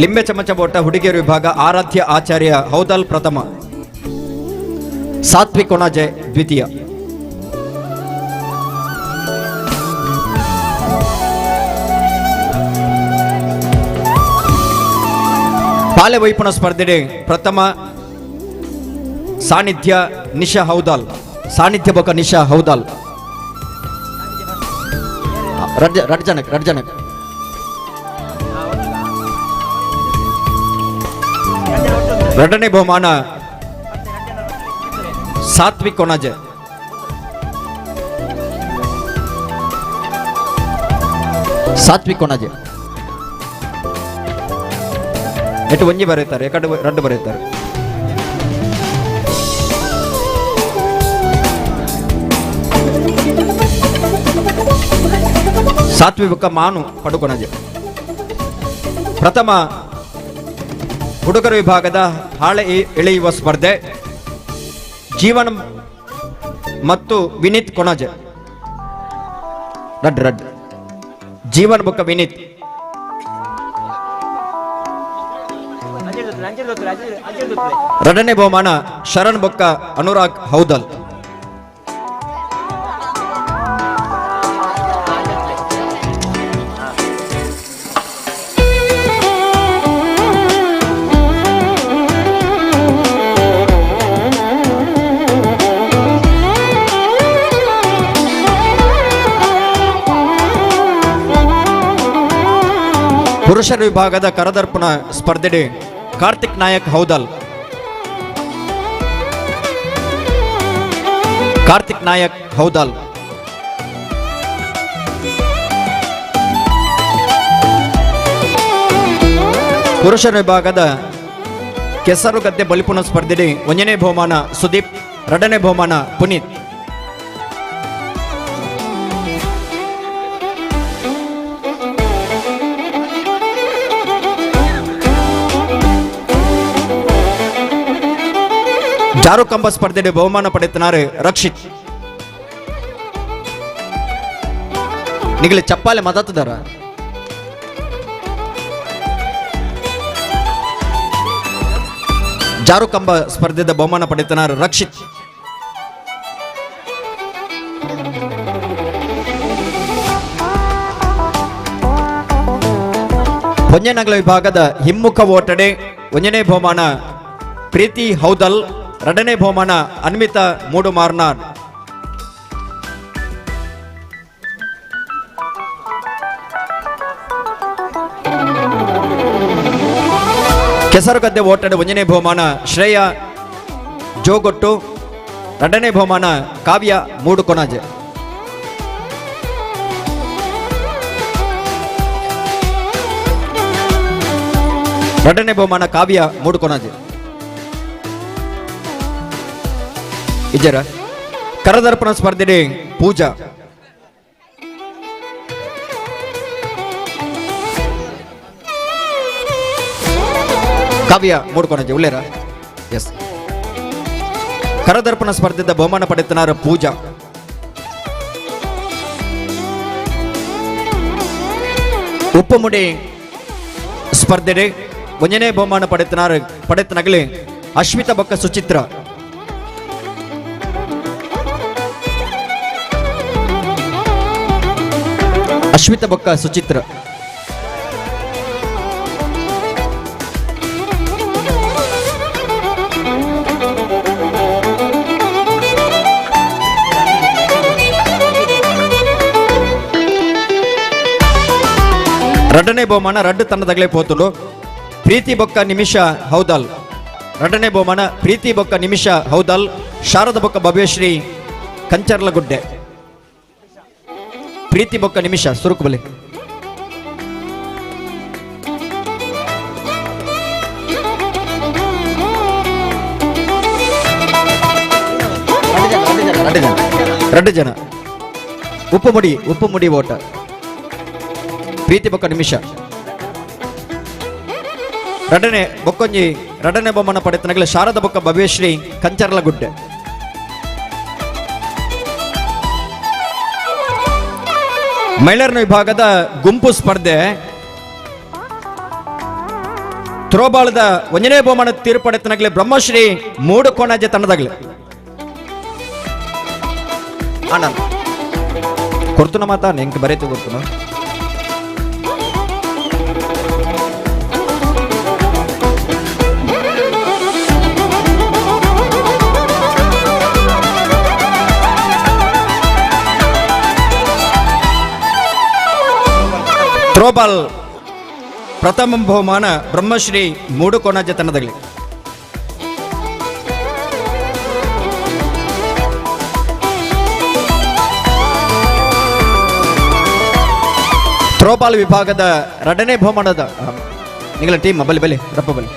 ಲಿಂಬೆ ಚಮಚ ಬೋಟ ಹುಡುಗಿಯರ ವಿಭಾಗ ಆರಾಧ್ಯ ಆಚಾರ್ಯ ಹೌದಲ್ ಪ್ರಥಮ, ಸಾತ್ವಿಕ್ ಕೊಣಾಜೆ ದ್ವಿತೀಯ. ಪಾಲೆ ವೈಪುಣ ಸ್ಪರ್ಧೆ ಪ್ರಥಮ ಸಾನ್ನಿಧ್ಯ ನಿಶಾ ಹೌದಾಲ್, ಸಾನ್ನಿಧ್ಯ ಬೊಕ ನಿಶಾ ಹೌದಾಲ್. ರಡ್ ಜನಕ್ ರಡ್ ಜನಕ್. ಎರಡನೇ ಬಹುಮಾನ ಸಾತ್ವಿಕ್ ಕೊಣಾಜೆ. ಸಾತ್ವಿಕ್ ಕೊಣಾಜೆ ಎಟ್ಟು ಒಂಜಿ ಬರೀತಾರೆ, ಎಕಡೆ ರಡ್ಡು ಬರೀತಾರೆ. ಸಾತ್ವಿಕ ಮಾನು ಪಡುಕೊಣಜೆ. ಪ್ರಥಮ ಹುಡುಗರ ವಿಭಾಗದ ಹಾಳೆ ಎಳೆಯುವ ಸ್ಪರ್ಧೆ ಜೀವನ್ ಮತ್ತು ವಿನೀತ್ ಕೊಣಾಜೆ. ರಡ್ ರಡ್ ಜೀವನ್ ಬೊಕ್ಕ ವಿನೀತ್. ಎರಡನೇ ಬಹುಮಾನ ಶರಣ್ ಬೊಕ್ಕ ಅನುರಾಗ್ ಹೌದಲ್. ಪುರುಷರ ವಿಭಾಗದ ಕರದರ್ಪಣ ಸ್ಪರ್ಧೆ ಕಾರ್ತಿಕ್ ನಾಯಕ್ ಹೌದಲ್. ಕಾರ್ತಿಕ್ ನಾಯಕ್ ಹೌದಲ್. ಪುರುಷರ ವಿಭಾಗದ ಕೆಸರುಗದ್ದೆ ಬಲಿಪುಣ ಸ್ಪರ್ಧೆ ಒಂದನೇ ಬಹುಮಾನ ಸುದೀಪ್, ಎರಡನೇ ಬಹುಮಾನ ಪುನೀತ್. ಜಾರುಕಂಬ ಸ್ಪರ್ಧೆ ಬಹುಮಾನ ಪಡೆಯುತ್ತಾರೆ ರಕ್ಷಿತ್. ನಿಗಲಿ ಚಪ್ಪಾಲೆ ಮದತ್ತದಾರ. ಜಾರುಕಂಬ ಸ್ಪರ್ಧೆದ ಬಹುಮಾನ ಪಡೆಯುತ್ತಾರೆ ರಕ್ಷಿತ್. ಹೊಂಜನಗಲ ವಿಭಾಗದ ಹಿಮ್ಮುಖ ಓಟಡೆ ಒಂದನೇ ಬಹುಮಾನ ಪ್ರೀತಿ ಹೌದಲ್, ಎರಡನೇ ಬಹುಮಾನ ಅನ್ವಿತಾ ಮೂಡುಮಾರ್ನಾಡ್. ಕೆಸರುಗದ್ದೆ ಓಟದ ಒಂದನೇ ಬಹುಮಾನ ಶ್ರೇಯಾ ಜೋಗೊಟ್ಟು, ಎರಡನೇ ಬಹುಮಾನ ಕಾವ್ಯ ಮೂಡುಕೊಣಾಜೆ. ಎರಡನೇ ಬಹುಮಾನ ಕಾವ್ಯ ಮೂಡುಕೊಣಾಜೆ. ಇಜರ ಕರದರ್ಪಣ ಸ್ಪರ್ಧೆ ಪೂಜಾ. ಕಾವ್ಯ ಮೂಡ್ಕೊಣಜೆ ಉಳ್ಳೇರ ಎಸ್. ಕರದರ್ಪಣ ಸ್ಪರ್ಧೆದ ಬಹುಮಾನ ಪಡೆತನಾರ ಪೂಜಾ. ಉಪ್ಪುಮುಡಿ ಸ್ಪರ್ಧೆ ಒಂದನೇ ಬಹುಮಾನ ಪಡೆತನಾರ ಪಡೆತನಗಲಿ ಅಶ್ಮಿತಾ ಬೊಕ್ಕ ಸುಚಿತ್ರ. ಅಶ್ಮಿತಾ ಬೊಕ್ಕ ಸುಚಿತ್ರ. ಎರಡನೇ ಬಹುಮಾನ ರಡ್ಡು ತಂಡದಾಗಲೇ ಪೋತುಂಡು ಪ್ರೀತಿ ಬೊಕ್ಕ ನಿಮಿಷ ಹೌದಲ್. ಎರಡನೇ ಬಹುಮಾನ ಪ್ರೀತಿ ಬೊಕ್ಕ ನಿಮಿಷ ಹೌದಲ್, ಶಾರದ ಬೊಕ್ಕ ಭವ್ಯಶ್ರೀ ಕಂಚರ್ಲಗುಡ್ಡೆ. ಪ್ರೀತಿ ಬೊಕ್ಕ ನಿಮಿಷ ಸುರುಕುಬಲಿ. ಎರಡು ಜನ ಉಪ್ಪುಮುಡಿ ಉಪ್ಪುಮುಡಿ ಓಟ ಪ್ರೀತಿ ಬೊಕ್ಕ ನಿಮಿಷ. ರಡನೆ ಬೊಕ್ಕೊಂಜಿ ರಡನೆ ಬಹುಮಾನ ಪಡೆತನಗಲ ಶಾರದಾ ಬೊಕ್ಕ ಭವ್ಯಶ್ರೀ ಕಂಚರ್ಲಗುಡ್ಡೆ. ಮಹಿಳೆಯರ ವಿಭಾಗದ ಗುಂಪು ಸ್ಪರ್ಧೆ ಥ್ರೋಬಾಲ್ದ ಒಂದನೇ ಬಹುಮಾನ ತೀರ್ಪಡೆತನಗಲೆ ಬ್ರಹ್ಮಶ್ರೀ ಮೂಡುಕೋಣಾಜೆ ತಂಡದಾಗಲಿ. ಆನಂದ್ ಕೊಡ್ತುನ ಮಾತಾ ಎಂಕ್ ಬರೀತು ಕೊಡ್ತುನ. ಥ್ರೋಬಾಲ್ ಪ್ರಥಮ ಬಹುಮಾನ ಬ್ರಹ್ಮಶ್ರೀ ಮೂಡುಕೋಣಾಜೆ ತಂಡದಾಗಲಿ. ಥ್ರೋಬಾಲ್ ವಿಭಾಗದ ಎರಡನೇ ಬಹುಮಾನದ ನಿಗಳ ಟೀಮ್ ಬಲಿ ಬಲಿ ರಪ್ಪ ಬಲಿ.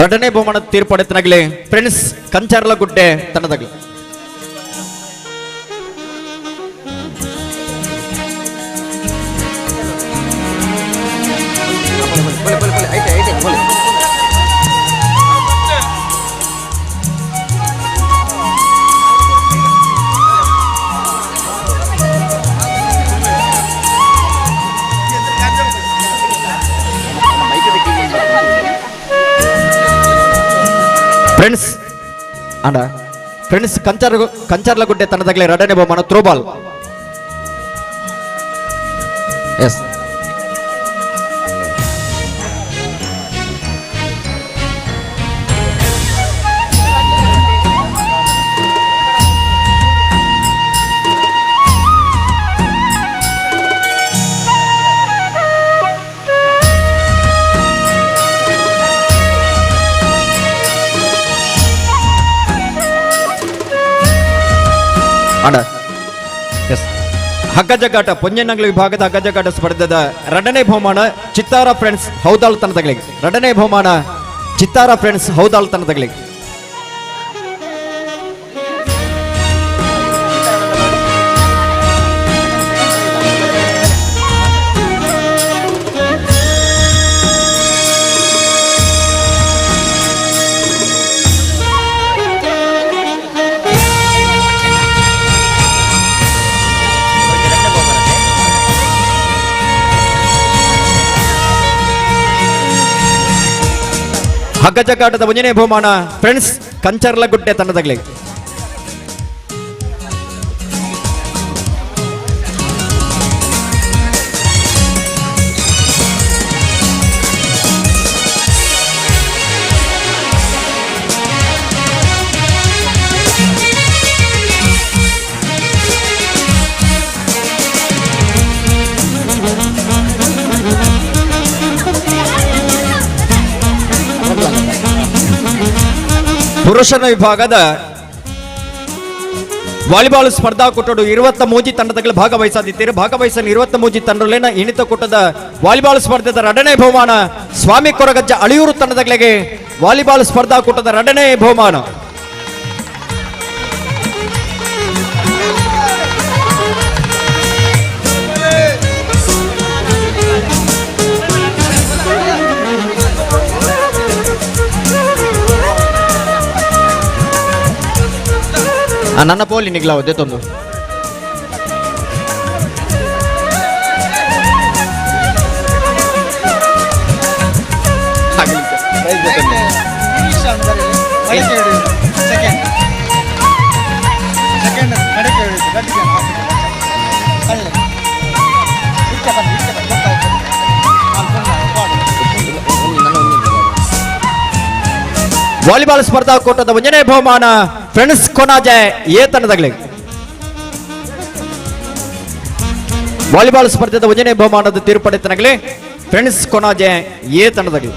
ಎರಡನೇ ಬಹುಮಾನ ತೀರ್ಪಡೆತನಾಗಲಿ ಫ್ರೆಂಡ್ಸ್ ಕಂಚರ್ಲಗುಡ್ಡೆ ತಂಡದಾಗಲಿ. ಫ್ರೆಂಡ್ಸ್ ಅಂಡ ಫ್ರೆಂಡ್ಸ್ ಕಂಚರ್ಲಗುಡ್ಡೆ ತಂಡದಾಗಲೇ ಎರಡನೇ ಬಹುಮಾನ ಥ್ರೋಬಾಲ್. ಎಸ್ ಅಣ್ಣ ಎಸ್ ಹಗ್ಗಜಗ್ಗಾಟ ಪೊಂಜನಂಗ್ಲ ವಿಭಾಗದ ಹಗ್ಗಜಗ್ಗಾಟ ಸ್ಪರ್ಧೆದ ಎರಡನೇ ಬಹುಮಾನ ಚಿತ್ತಾರ ಫ್ರೆಂಡ್ಸ್ ಹೌದಾಳ್ ತಂಡದಗಳಿಗೆ. ಎರಡನೇ ಬಹುಮಾನ ಚಿತ್ತಾರ ಫ್ರೆಂಡ್ಸ್ ಹೌದಾಳ್ ತಂಡದಗಳಿಗೆ. ಹಗ್ಗಜಗ್ಗಾಟದ ಒಂದನೇ ಬಹುಮಾನ ಫ್ರೆಂಡ್ಸ್ ಕಂಚರ್ಲಗುಡ್ಡೆ ತಂಡದಗಳಿಗೆ. ಪುರುಷರ ವಿಭಾಗದ ವಾಲಿಬಾಲ್ ಸ್ಪರ್ಧಾಕೂಟಡು 23 ತಂಡದಲ್ಲಿ ಭಾಗವಹಿಸದಿದ್ದೀರಿ. ಭಾಗವಹಿಸಲು 23 ತಂಡಗಳನ್ನ ಇಣಿತ ಕೂಟದ ವಾಲಿಬಾಲ್ ಸ್ಪರ್ಧೆದ ಎರಡನೇ ಬಹುಮಾನ ಸ್ವಾಮಿ ಕೊರಗಜ್ಜ ಅಳಿಯೂರು ತಂಡದಗಳಿಗೆ ವಾಲಿಬಾಲ್ ಸ್ಪರ್ಧಾಕೂಟದ ಎರಡನೇ ಬಹುಮಾನ. ನನ್ನ ಪೋಲಿ ನಿಗ್ಲ ತಂದು ವಾಲಿಬಾಲ್ ಸ್ಪರ್ಧಾಕೂಟದ ಒಂದನೇ ಬಹುಮಾನ ಫ್ರೆಂಡ್ಸ್ ಕೊನಾಜೆ ಎ ತಂಡದಗಳಿಗೆ. ವಾಲಿಬಾಲ್ ಸ್ಪರ್ಧೆದ ಒಂದನೇ ಬಹುಮಾನದ ತೀರ್ಪಡೆತನಗಲಿ ಫ್ರೆಂಡ್ಸ್ ಕೊನಾಜೆ ಎ ತಂಡದಗಲಿ.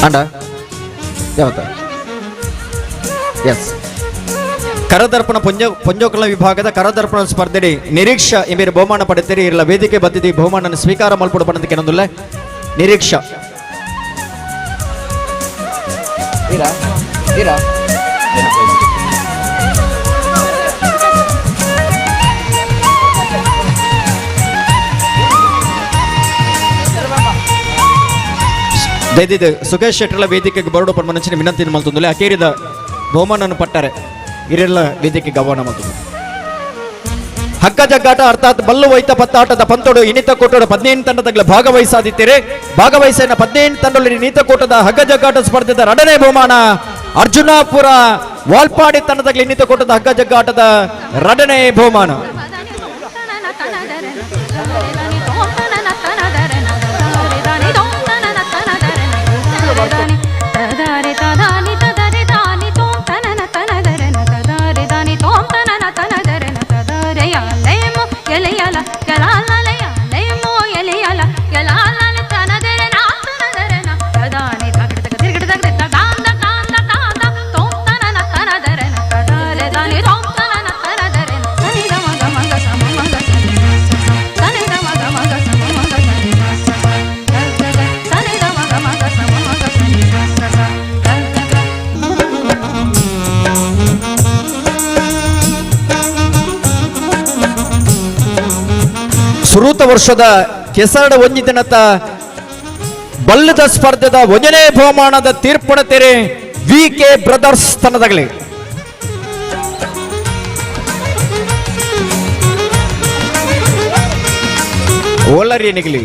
ಅಂಡ ಯಾವತ್ತ ಎಸ್ ಕರದರ್ಪಣ ಪೊಂಜೋಕಲ ವಿಭಾಗದ ಕರದರ್ಪಣ ಸ್ಪರ್ಧೆಡಿ ನಿರೀಕ್ಷಾ ಎಂಬೀರು ಬಹುಮಾನ ಪಡೆದಿರಿ. ಇರಲ ವೇದಿಕೆ ಬತ್ತಿದಿ ಬಹುಮಾನ ಸ್ವೀಕಾರ ಮಲ್ಪಡು ಪಣದಕ್ಕೆ ಏನೊಂದುಲ್ಲ ನಿರೀಕ್ಷಾ. ದಯದಿದ್ದು ಸುಖೇಶ್ ಶೆಟ್ಟರ್ಲ ವೇದಿಕೆಗೆ ಬರಡು ಪನ್ಮನಂಚಿನ ವಿನಂತಿ ಮಲ್ತೊಂದುಲ್ಲೆ. ಅಕೇರಿದ ಬಹುಮಾನವನ್ನು ಪಟ್ಟಾರೆ ಇರೆಲ್ಲ ವೇದಿಕೆಗೆ ಆಹ್ವಾನ ಮಲ್ತೊಂದು. ಹಗ್ಗ ಜಗ್ಗಾಟ ಅರ್ಥಾತ್ ಬಲ್ಲು ವೈತ ಪತ್ತಾಟದ ಪಂತೋಡು ಇನಿತ ಕೂಟೋಡು 15 ತಂಡದಗಳ ಭಾಗವಹಿಸಾದಿತ್ತೀರಿ. ಭಾಗವಹಿಸಿನ 15 ತಂಡದಲ್ಲಿ ನೀತ ಕೂಟದ ಹಗ್ಗ ಜಗ್ಗಾಟ ಸ್ಪರ್ಧೆದ ಎರಡನೇ ಬಹುಮಾನ ಅರ್ಜುನಾಪುರ ವಾಲ್ಪಾಡಿ ತಂಡದಗಳ ಇನ್ನಿತ ಕೂಟದ ಹಗ್ಗ ಜಗ್ಗಾಟದ ಎರಡನೇ ಬಹುಮಾನ. ಸುರೂತ ವರ್ಷದ ಕೆಸರಡ ಒಂಜಿ ದಿನತ ಬಲ್ಲದ ಸ್ಪರ್ಧೆದ ಒಂಜನೇ ಬಹುಮಾನದ ತೀರ್ಪುಣ ತೆರೆ ವಿ ಕೆ ಬ್ರದರ್ಸ್ ತಂಡದಗಲಿ. ಓಲರಿ ನಿಗಲಿ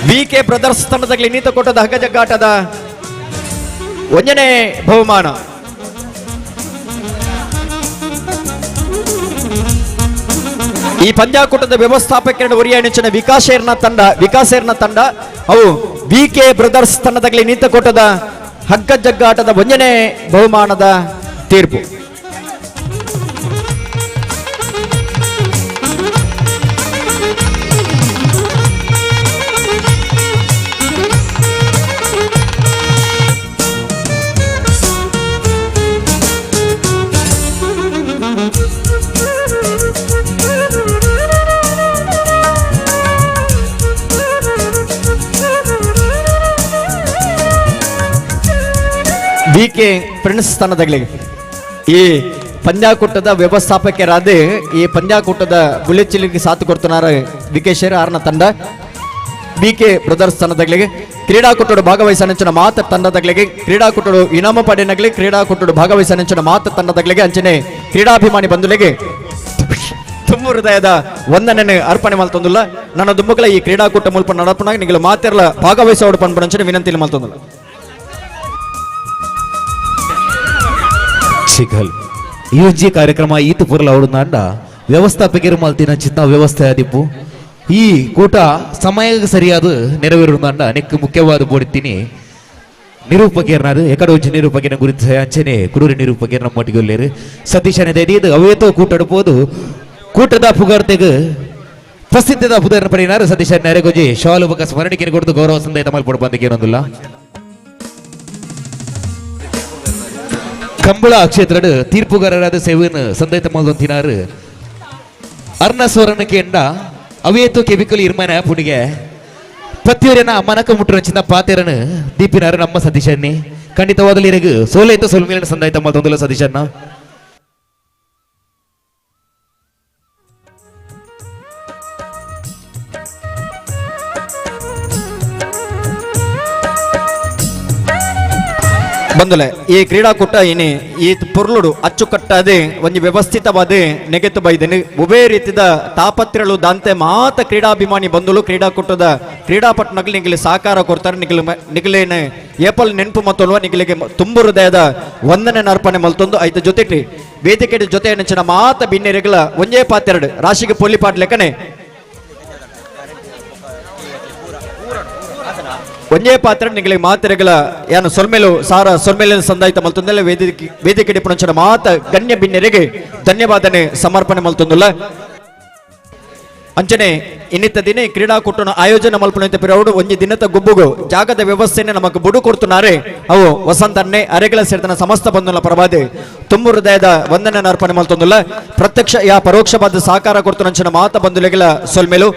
ವಿ ಕೆ ಬ್ರದರ್ಸ್ ತಂಡದಗಲಿ ನೀತಕೋಟದ ಹಗ್ಗಜಗ್ಗಾಟದ ಒಂಜನೇ ಬಹುಮಾನ. ಈ ಪಂದ್ಯಾಕೂಟದ ವ್ಯವಸ್ಥಾಪಕರ ಒರಿಯಾಣಿಂಚಿನ ವಿಕಾಸೇರ್ನ ತಂಡ ಅವು ವಿ ಕೆ ಬ್ರದರ್ಸ್ ತಂಡದಗಲಿ ನೀತಕೋಟದ ಹಗ್ಗ ಜಗ್ಗಾಟದ ಒಂಜನೇ ಬಹುಮಾನದ ತೀರ್ಪು. ವಿ ಕೆ ಪ್ರಿನ್ಸ್ ತಂಡದಗಳಿಗೆ ಈ ಪಂದ್ಯಾಕೂಟದ ವ್ಯವಸ್ಥಾಪಕರಾದ ಈ ಪಂದ್ಯಾಕೂಟದ ಬುಲೆಚಿಲಿಗೆ ಸಾಥ್ ಕೊಡ್తున్నారు ವಿಕೇಶರ್ ಆರ್ನ ತಂಡ ಬಿ ಕೆ ಬ್ರದರ್ಸ್ ತಂಡದಗಳಿಗೆ. ಕ್ರೀಡಾಕೂಟಡು ಭಾಗವಹಿಸನಂಚಿನ ಮಾತ ತಂಡದಗಳಿಗೆ, ಕ್ರೀಡಾಕೂಟಡು ಇನಾಮ ಪಡೆಯನಗಲಿ, ಕ್ರೀಡಾಕೂಟಡು ಭಾಗವಹಿಸನಂಚಿನ ಮಾತ ತಂಡದಗಳಿಗೆ ಅಂಚನೆ ಕ್ರೀಡಾಭಿಮಾನಿ ಬಂಧುಗಳಿಗೆ ತುಂಬ ಹೃದಯದ ವಂದನೆ ಅರ್ಪಣೆ ಮಲ್ತೊಂದುಲ್ಲ. ನನ್ನ ದುಂಬುಗಳ ಈ ಕ್ರೀಡಾಕೂಟ ಮುಲ್ಪ ನಡಪುನಾಗ ನಿಗಲು ಮಾತೆರ್ಲ ಭಾಗವಹಿಸೋಡು ಪನ್ಪುನಂಚಿನ ವಿನಂತಿ ಮಲ್ತೊಂದುಲ್ಲ. ಯುಜಿ ಕಾರ್ಯಕ್ರಮ ಈತು ಪುರ್ಲ ಅವಡುಂಡ ವ್ಯವಸ್ಥಾಪಕರು ಮಲ್ತಿನ ಚಿನ್ನ ವ್ಯವಸ್ಥೆ ಆದಿಪ್ಪು ಈ ಕೂಟ ಸಮಯಕ್ಕೆ ಸರಿಯಾದ ನೆರವೇರುಂಡ ನೆಕ್ ಮುಖ್ಯವಾದ ಬೋಡಿತೀನಿ ನಿರೂಪಕರ್ನಾರು ಎಕಡ ಒಂಜಿ ನಿರೂಪಕನ ಗುರುತಿಸ ಅಂಚನೆ ಕುಡೂರಿ ನಿರೂಪಕರ ನಮ್ಮೊಟ್ಟಿಗೆ ಉಲ್ಲೇರು ಸತೀಶನ ದೈದು ಅವೇತೋ ಕೂಟಡುಪೋದು ಕೂಟದ ಪುಗಾರ್ತೆಗ್ ಪ್ರಸಿದ್ಧದ ಪುದರ್ನ ಪಡೆಯಿನಾರು ಸತೀಶನ ನೆರೆಗೊಜಿ ಶಾಲು ಬೊಕ ಸ್ಮರಣಿಕೆಯನ್ನು ಕೊಡ್ದು ಗೌರವ ಸಂದೇಶ ಮಲ್ಪೊಡು ಬಂದಕ್ಕೆ ಏನೊಂದಿಲ್ಲ. ಕಂಬಳ ಕ್ಷೇತ್ರದ ತೀರ್ಪುಗಾರರಾದ ಸೇವೆಯನ್ನು ಸಂದೈತ ಮಲ್ದೊಂತಿನಾರು ಅರ್ಣ ಸೋರನ ಕೇಂಡ ಅವೇತು ಕೆಬಿಕಲ್ ಇರ್ಮನ ಪುಣಿಗೆ ಪ್ರತಿಯೊರಿನ ಮನಕ ಮುಟ್ಟುರಂಚಿನ ಪಾತೆರನು ದೀಪಿನಾರು ನಮ್ಮ ಸತೀಶನ್ನಿ ಖಂಡಿತವಾದಲ್ಲಿ ಇರಗು ಸೋಲೈತ ಸೋಲ್ಮೇಲಿನ ಸಂದಾಯ್ತ ಮಲ್ದೊಂದಿಲ್ಲ ಸತೀಶನ್ನ. ಬಂದಲೆ ಈ ಕ್ರೀಡಾಕೂಟ ಏನೇ ಈ ಪೊರ್ಲುಡು ಅಚ್ಚುಕಟ್ಟಾದೆ ಒಂಜಿ ವ್ಯವಸ್ಥಿತವಾದ ನೆಗೆತು ಬೈದೆನು. ಉಭಯ ರೀತಿದ ತಾಪತ್ರೆಳು ದಾಂತೆ ಮಾತ ಕ್ರೀಡಾಭಿಮಾನಿ ಬಂಧುಲು ಕ್ರೀಡಾಕೂಟದ ಕ್ರೀಡಾಪಟ್ಟಣಗಳು ನಿಗಲಿ ಸಹಕಾರ ಕೊಡ್ತಾರೆ. ನಿಗಲು ನಿಗಲೇನೆ ಏಪಲ್ ನೆನಪು ಮತ್ತೊಲ್ವ ನಿಗಲಿಗೆ ತುಂಬು ಹೃದಯದ ವಂದನೆ ಅರ್ಪಣೆ ಮಲ್ತೊಂದು ಐತ ಜೊತೆಟಿ ವೇದಿಕೆ ಜೊತೆ ನೆಂಚಿನ ಮಾತ ಬಿನ್ನೆರೆಗಳ ಒಂಜೇ ಪಾತೆರಡು ರಾಶಿಗೆ ಪೊಲಿ ಪಾಡ್ಲೆಕ್ಕನೆ. ಒಂಜೇ ಪಾತ್ರ ನಿಗಳಿಗೆ ಮಾತೆರೆಗಳ ಯಾನು ಸೊಲ್ಮೆಲು ಸಾರ ಸೊಲ್ಮೆಲಿನ ಸಂದಾಯಿತ ಮಲ್ತೊಂದಲ್ಲ ವೇದಿಕೆ ವೇದಿಕೆ ಡಿಪುಣಂಚನ ಮಾತ ಗಣ್ಯ ಬಿನ್ನೆರೆಗೆ ಧನ್ಯವಾದನೆ ಸಮರ್ಪಣೆ ಮಲ್ತೊಂದುಲ್ಲ. ಅಂಚನೆ ಇನ್ನಿತ್ತ ದಿನ ಕ್ರೀಡಾಕೂಟನ ಆಯೋಜನೆ ಮಲ್ಪುನಂತೆ ಪಿರವುಡು ಒಂಜಿ ದಿನದ ಗುಬ್ಬುಗು ಜಾಗದ ವ್ಯವಸ್ಥೆನೆ ನಮಕ್ ಬುಡು ಕೊಡ್ತುನಾರೆ ಅವು ವಸಂತನ್ನೇ ಅರೆಗಳ ಸೇರಿದನ ಸಮಸ್ತ ಬಂಧುಲ ಪರವಾದಿ ತುಂಬು ಹೃದಯದ ವಂದನೆ ಅರ್ಪಣೆ ಮಲ್ತೊಂದುಲ್ಲ. ಪ್ರತ್ಯಕ್ಷ ಯಾ ಪರೋಕ್ಷವಾದ ಸಹಕಾರ ಕೊಡ್ತುನಂಚಿನ ಮಾತ ಬಂಧುಲೆಗಳ ಸೊಲ್ಮೆಲು.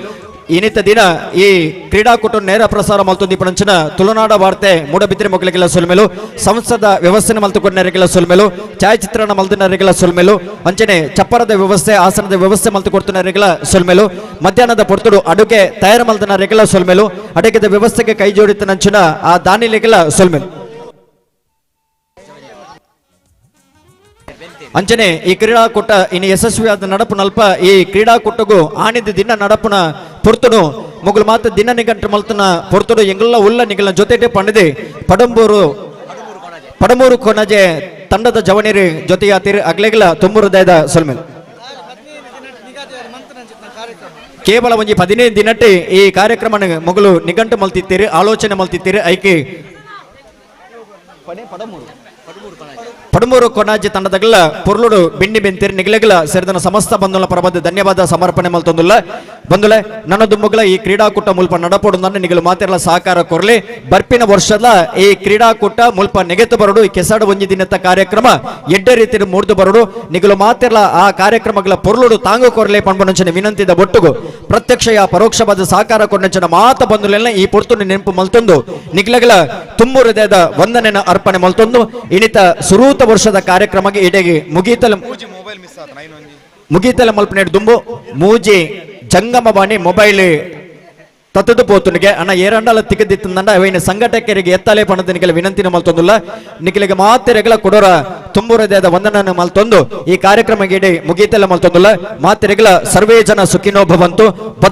ಇನ್ನಿತ್ತ ದಿನ ಈ ಕ್ರೀಡಾಕೂಟ ನೇರ ಪ್ರಸಾರ ಮಲ್ತೊಂದಿಪ್ಪುನಂಚಿನ ತುಳುನಾಡ ವಾರ್ತೆ ಮೂಡಬಿದ್ರೆ ಮೊಗಲಿಗೆಲ್ಲ ಸೊಲ್ಮೆಲು, ಸಂಸದ ವ್ಯವಸ್ಥೆನ ಮಲ್ತುಕೊಂಡರೆಗೆಲ್ಲ ಸೊಲ್ಮೆಲು, ಛಾಯಾಚಿತ್ರಣ ಮಲ್ತಿನರೆಗೆಲ್ಲ ಸೊಲ್ಮೆಲು, ಅಂಚನೆ ಚಪ್ಪರದ ವ್ಯವಸ್ಥೆ ಆಸನದ ವ್ಯವಸ್ಥೆ ಮಲ್ತು ಕೊಡ್ತನರೆಗೆಲ್ಲ ಸೊಲ್ಮೆಲು, ಮಧ್ಯಾಹ್ನದ ಪೊರ್ತುಡು ಅಡುಗೆ ತಯಾರು ಮಲ್ತನರೆಗೆಲ್ಲ ಸೊಲ್ಮೆಲು, ಅಡುಗೆದ ವ್ಯವಸ್ಥೆಗೆ ಕೈ ಜೋಡಿತನಂಚಿನ ಆ ದಾನಿಲೆಗೆಲ್ಲ ಸೊಲ್ಮೆಲು. ಅಂಚನೆ ಈ ಕ್ರೀಡಾಕೂಟ ಇನ್ನು ಯಶಸ್ವಿಯಾದ ನಡಪುನಲ್ಪ ಈ ಕ್ರೀಡಾಕೂಟಗೂ ಆನಿದ ದಿನ ನಡಪುನ ಪೊರ್ತುಡು ಮೊಗಲು ಮಾತ್ರ ದಿನ ನಿಗಂಟು ಮಲ್ತನ ಪೊರ್ತುಡು ಎಂಗಲ್ಲ ಉಲ್ಲ ನಿಗಲ ಜೊತೆಟೆ ಪಂಡಿದೆ ಪಡಂಬೂರು ಕೊನಜೆ ತಂಡದ ಜವನಿರಿ ಜೊತೆಯಾತಿರಿ ಅಗ್ಲೆಗಲ ತುಂಬು ಹೃದಯದ ಸೊಲ್ಮೆಲ್. ಕೇವಲ ಒಂಜಿ 15 ದಿನಟ್ಟೆ ಈ ಕಾರ್ಯಕ್ರಮ ಮೊಗಲು ನಿಗಂಟು ಮಲ್ತಿತ್ತೀರಿ ಆಲೋಚನೆ ಮಲ್ತಿತ್ತೀರಿ ಐಕೆ ಪಡಮೂರು ಕೊನಾಜಿ ತಂಡದಗಲ ಪೊರ್ಲುಡು ಬಿಂಡಿ ಬೆಂತಿರಿ ನಿಗಲೆಗಲ ಸೇರಿದನ ಸಮಸ್ತ ಬಂಧುಲ ಪರಬದ ಧನ್ಯವಾದ ಸಮರ್ಪಣೆ ಮಲ್ತೊಂದುಲ್ಲ. ಬಂಧುಲೆ ನನ್ನ ದುಮ್ಮುಗಳ ಈ ಕ್ರೀಡಾಕೂಟ ಮುಲ್ಪ ನಡಪೊಡು ನಿಗಲು ಮಾತೆರ್ಲ ಸಹಕಾರ ಕೊರ್ಲಿ. ಬರ್ಪಿನ ವರ್ಷದ ಈ ಕ್ರೀಡಾಕೂಟ ಮುಲ್ಪ ನೆಗೆತು ಬರಡು ಈ ಕೆಸಡು ಒಂಜಿ ದಿನದ ಕಾರ್ಯಕ್ರಮ ಎಡ್ಡೆ ರೀತಿಯ ಮೂರ್ದು ಬರಡು ನಿಗಲು ಮಾತೆರ್ಲ ಆ ಕಾರ್ಯಕ್ರಮಗಳ ಪೊರ್ಲುಡು ತಾಂಗು ಕೊರ್ಲೆ ಪಂಪನಂಚನೆ ವಿನಂತಿದ ಒಟ್ಟುಗು ಪ್ರತ್ಯಕ್ಷ ಯಾ ಪರೋಕ್ಷವಾದ ಸಹಕಾರ ಕೊಡಂಚನ ಮಾತ ಬಂಧುಲೆಲ್ಲ ಈ ಪೊರ್ತುನು ನೆನಪು ಮಲ್ತೊಂದು ನಿಗಲಗಳ ತುಂಬು ಹೃದಯದ ವಂದನೆನ ಅರ್ಪಣೆ ಮಲ್ತೊಂದು ಇಣಿತ ಸುರೂತ ವರ್ಷದ ಕಾರ್ಯಕ್ರಮಕ್ಕೆ ಇಡೆಗೆ ಮುಗೀತಲ ಮುಗೀತಲ ಮಲ್ಪನೆ ದುಂಬು ಮೂಜಿ ಜಂಗಮವಾಣಿ ಮೊಬೈಲ್ ತತ್ತದು ಪೋತುನಿಗೆ ಅಣ್ಣ ಏರಂಡಲ ತಿಕ್ಕದಿತ್ತಂದ ಅವೈನ ಸಂಘಟಕರಿಗೆ ಎತ್ತಲೆ ಪಣದ ವಿನಂತಿನ ಮಲ್ತೊಂದುಲ್ಲ. ನಿಖಲಿಗೆ ಮಾತೆರೆಗಳ ಕೊಡೋರ ತುಂಬು ಹೃದಯದ ವಂದನ ಮಲ್ತೊಂದು ಈ ಕಾರ್ಯಕ್ರಮಕ್ಕೆ ಇಡೆ ಮುಗೀತಲ ಮಲ್ತೊಂದುಲ್ಲ. ಮಾತೆರೆಗಳ ಸರ್ವೇ ಜನ ಸುಖಿನೋ ಭವಂತು. ಭದ್ರ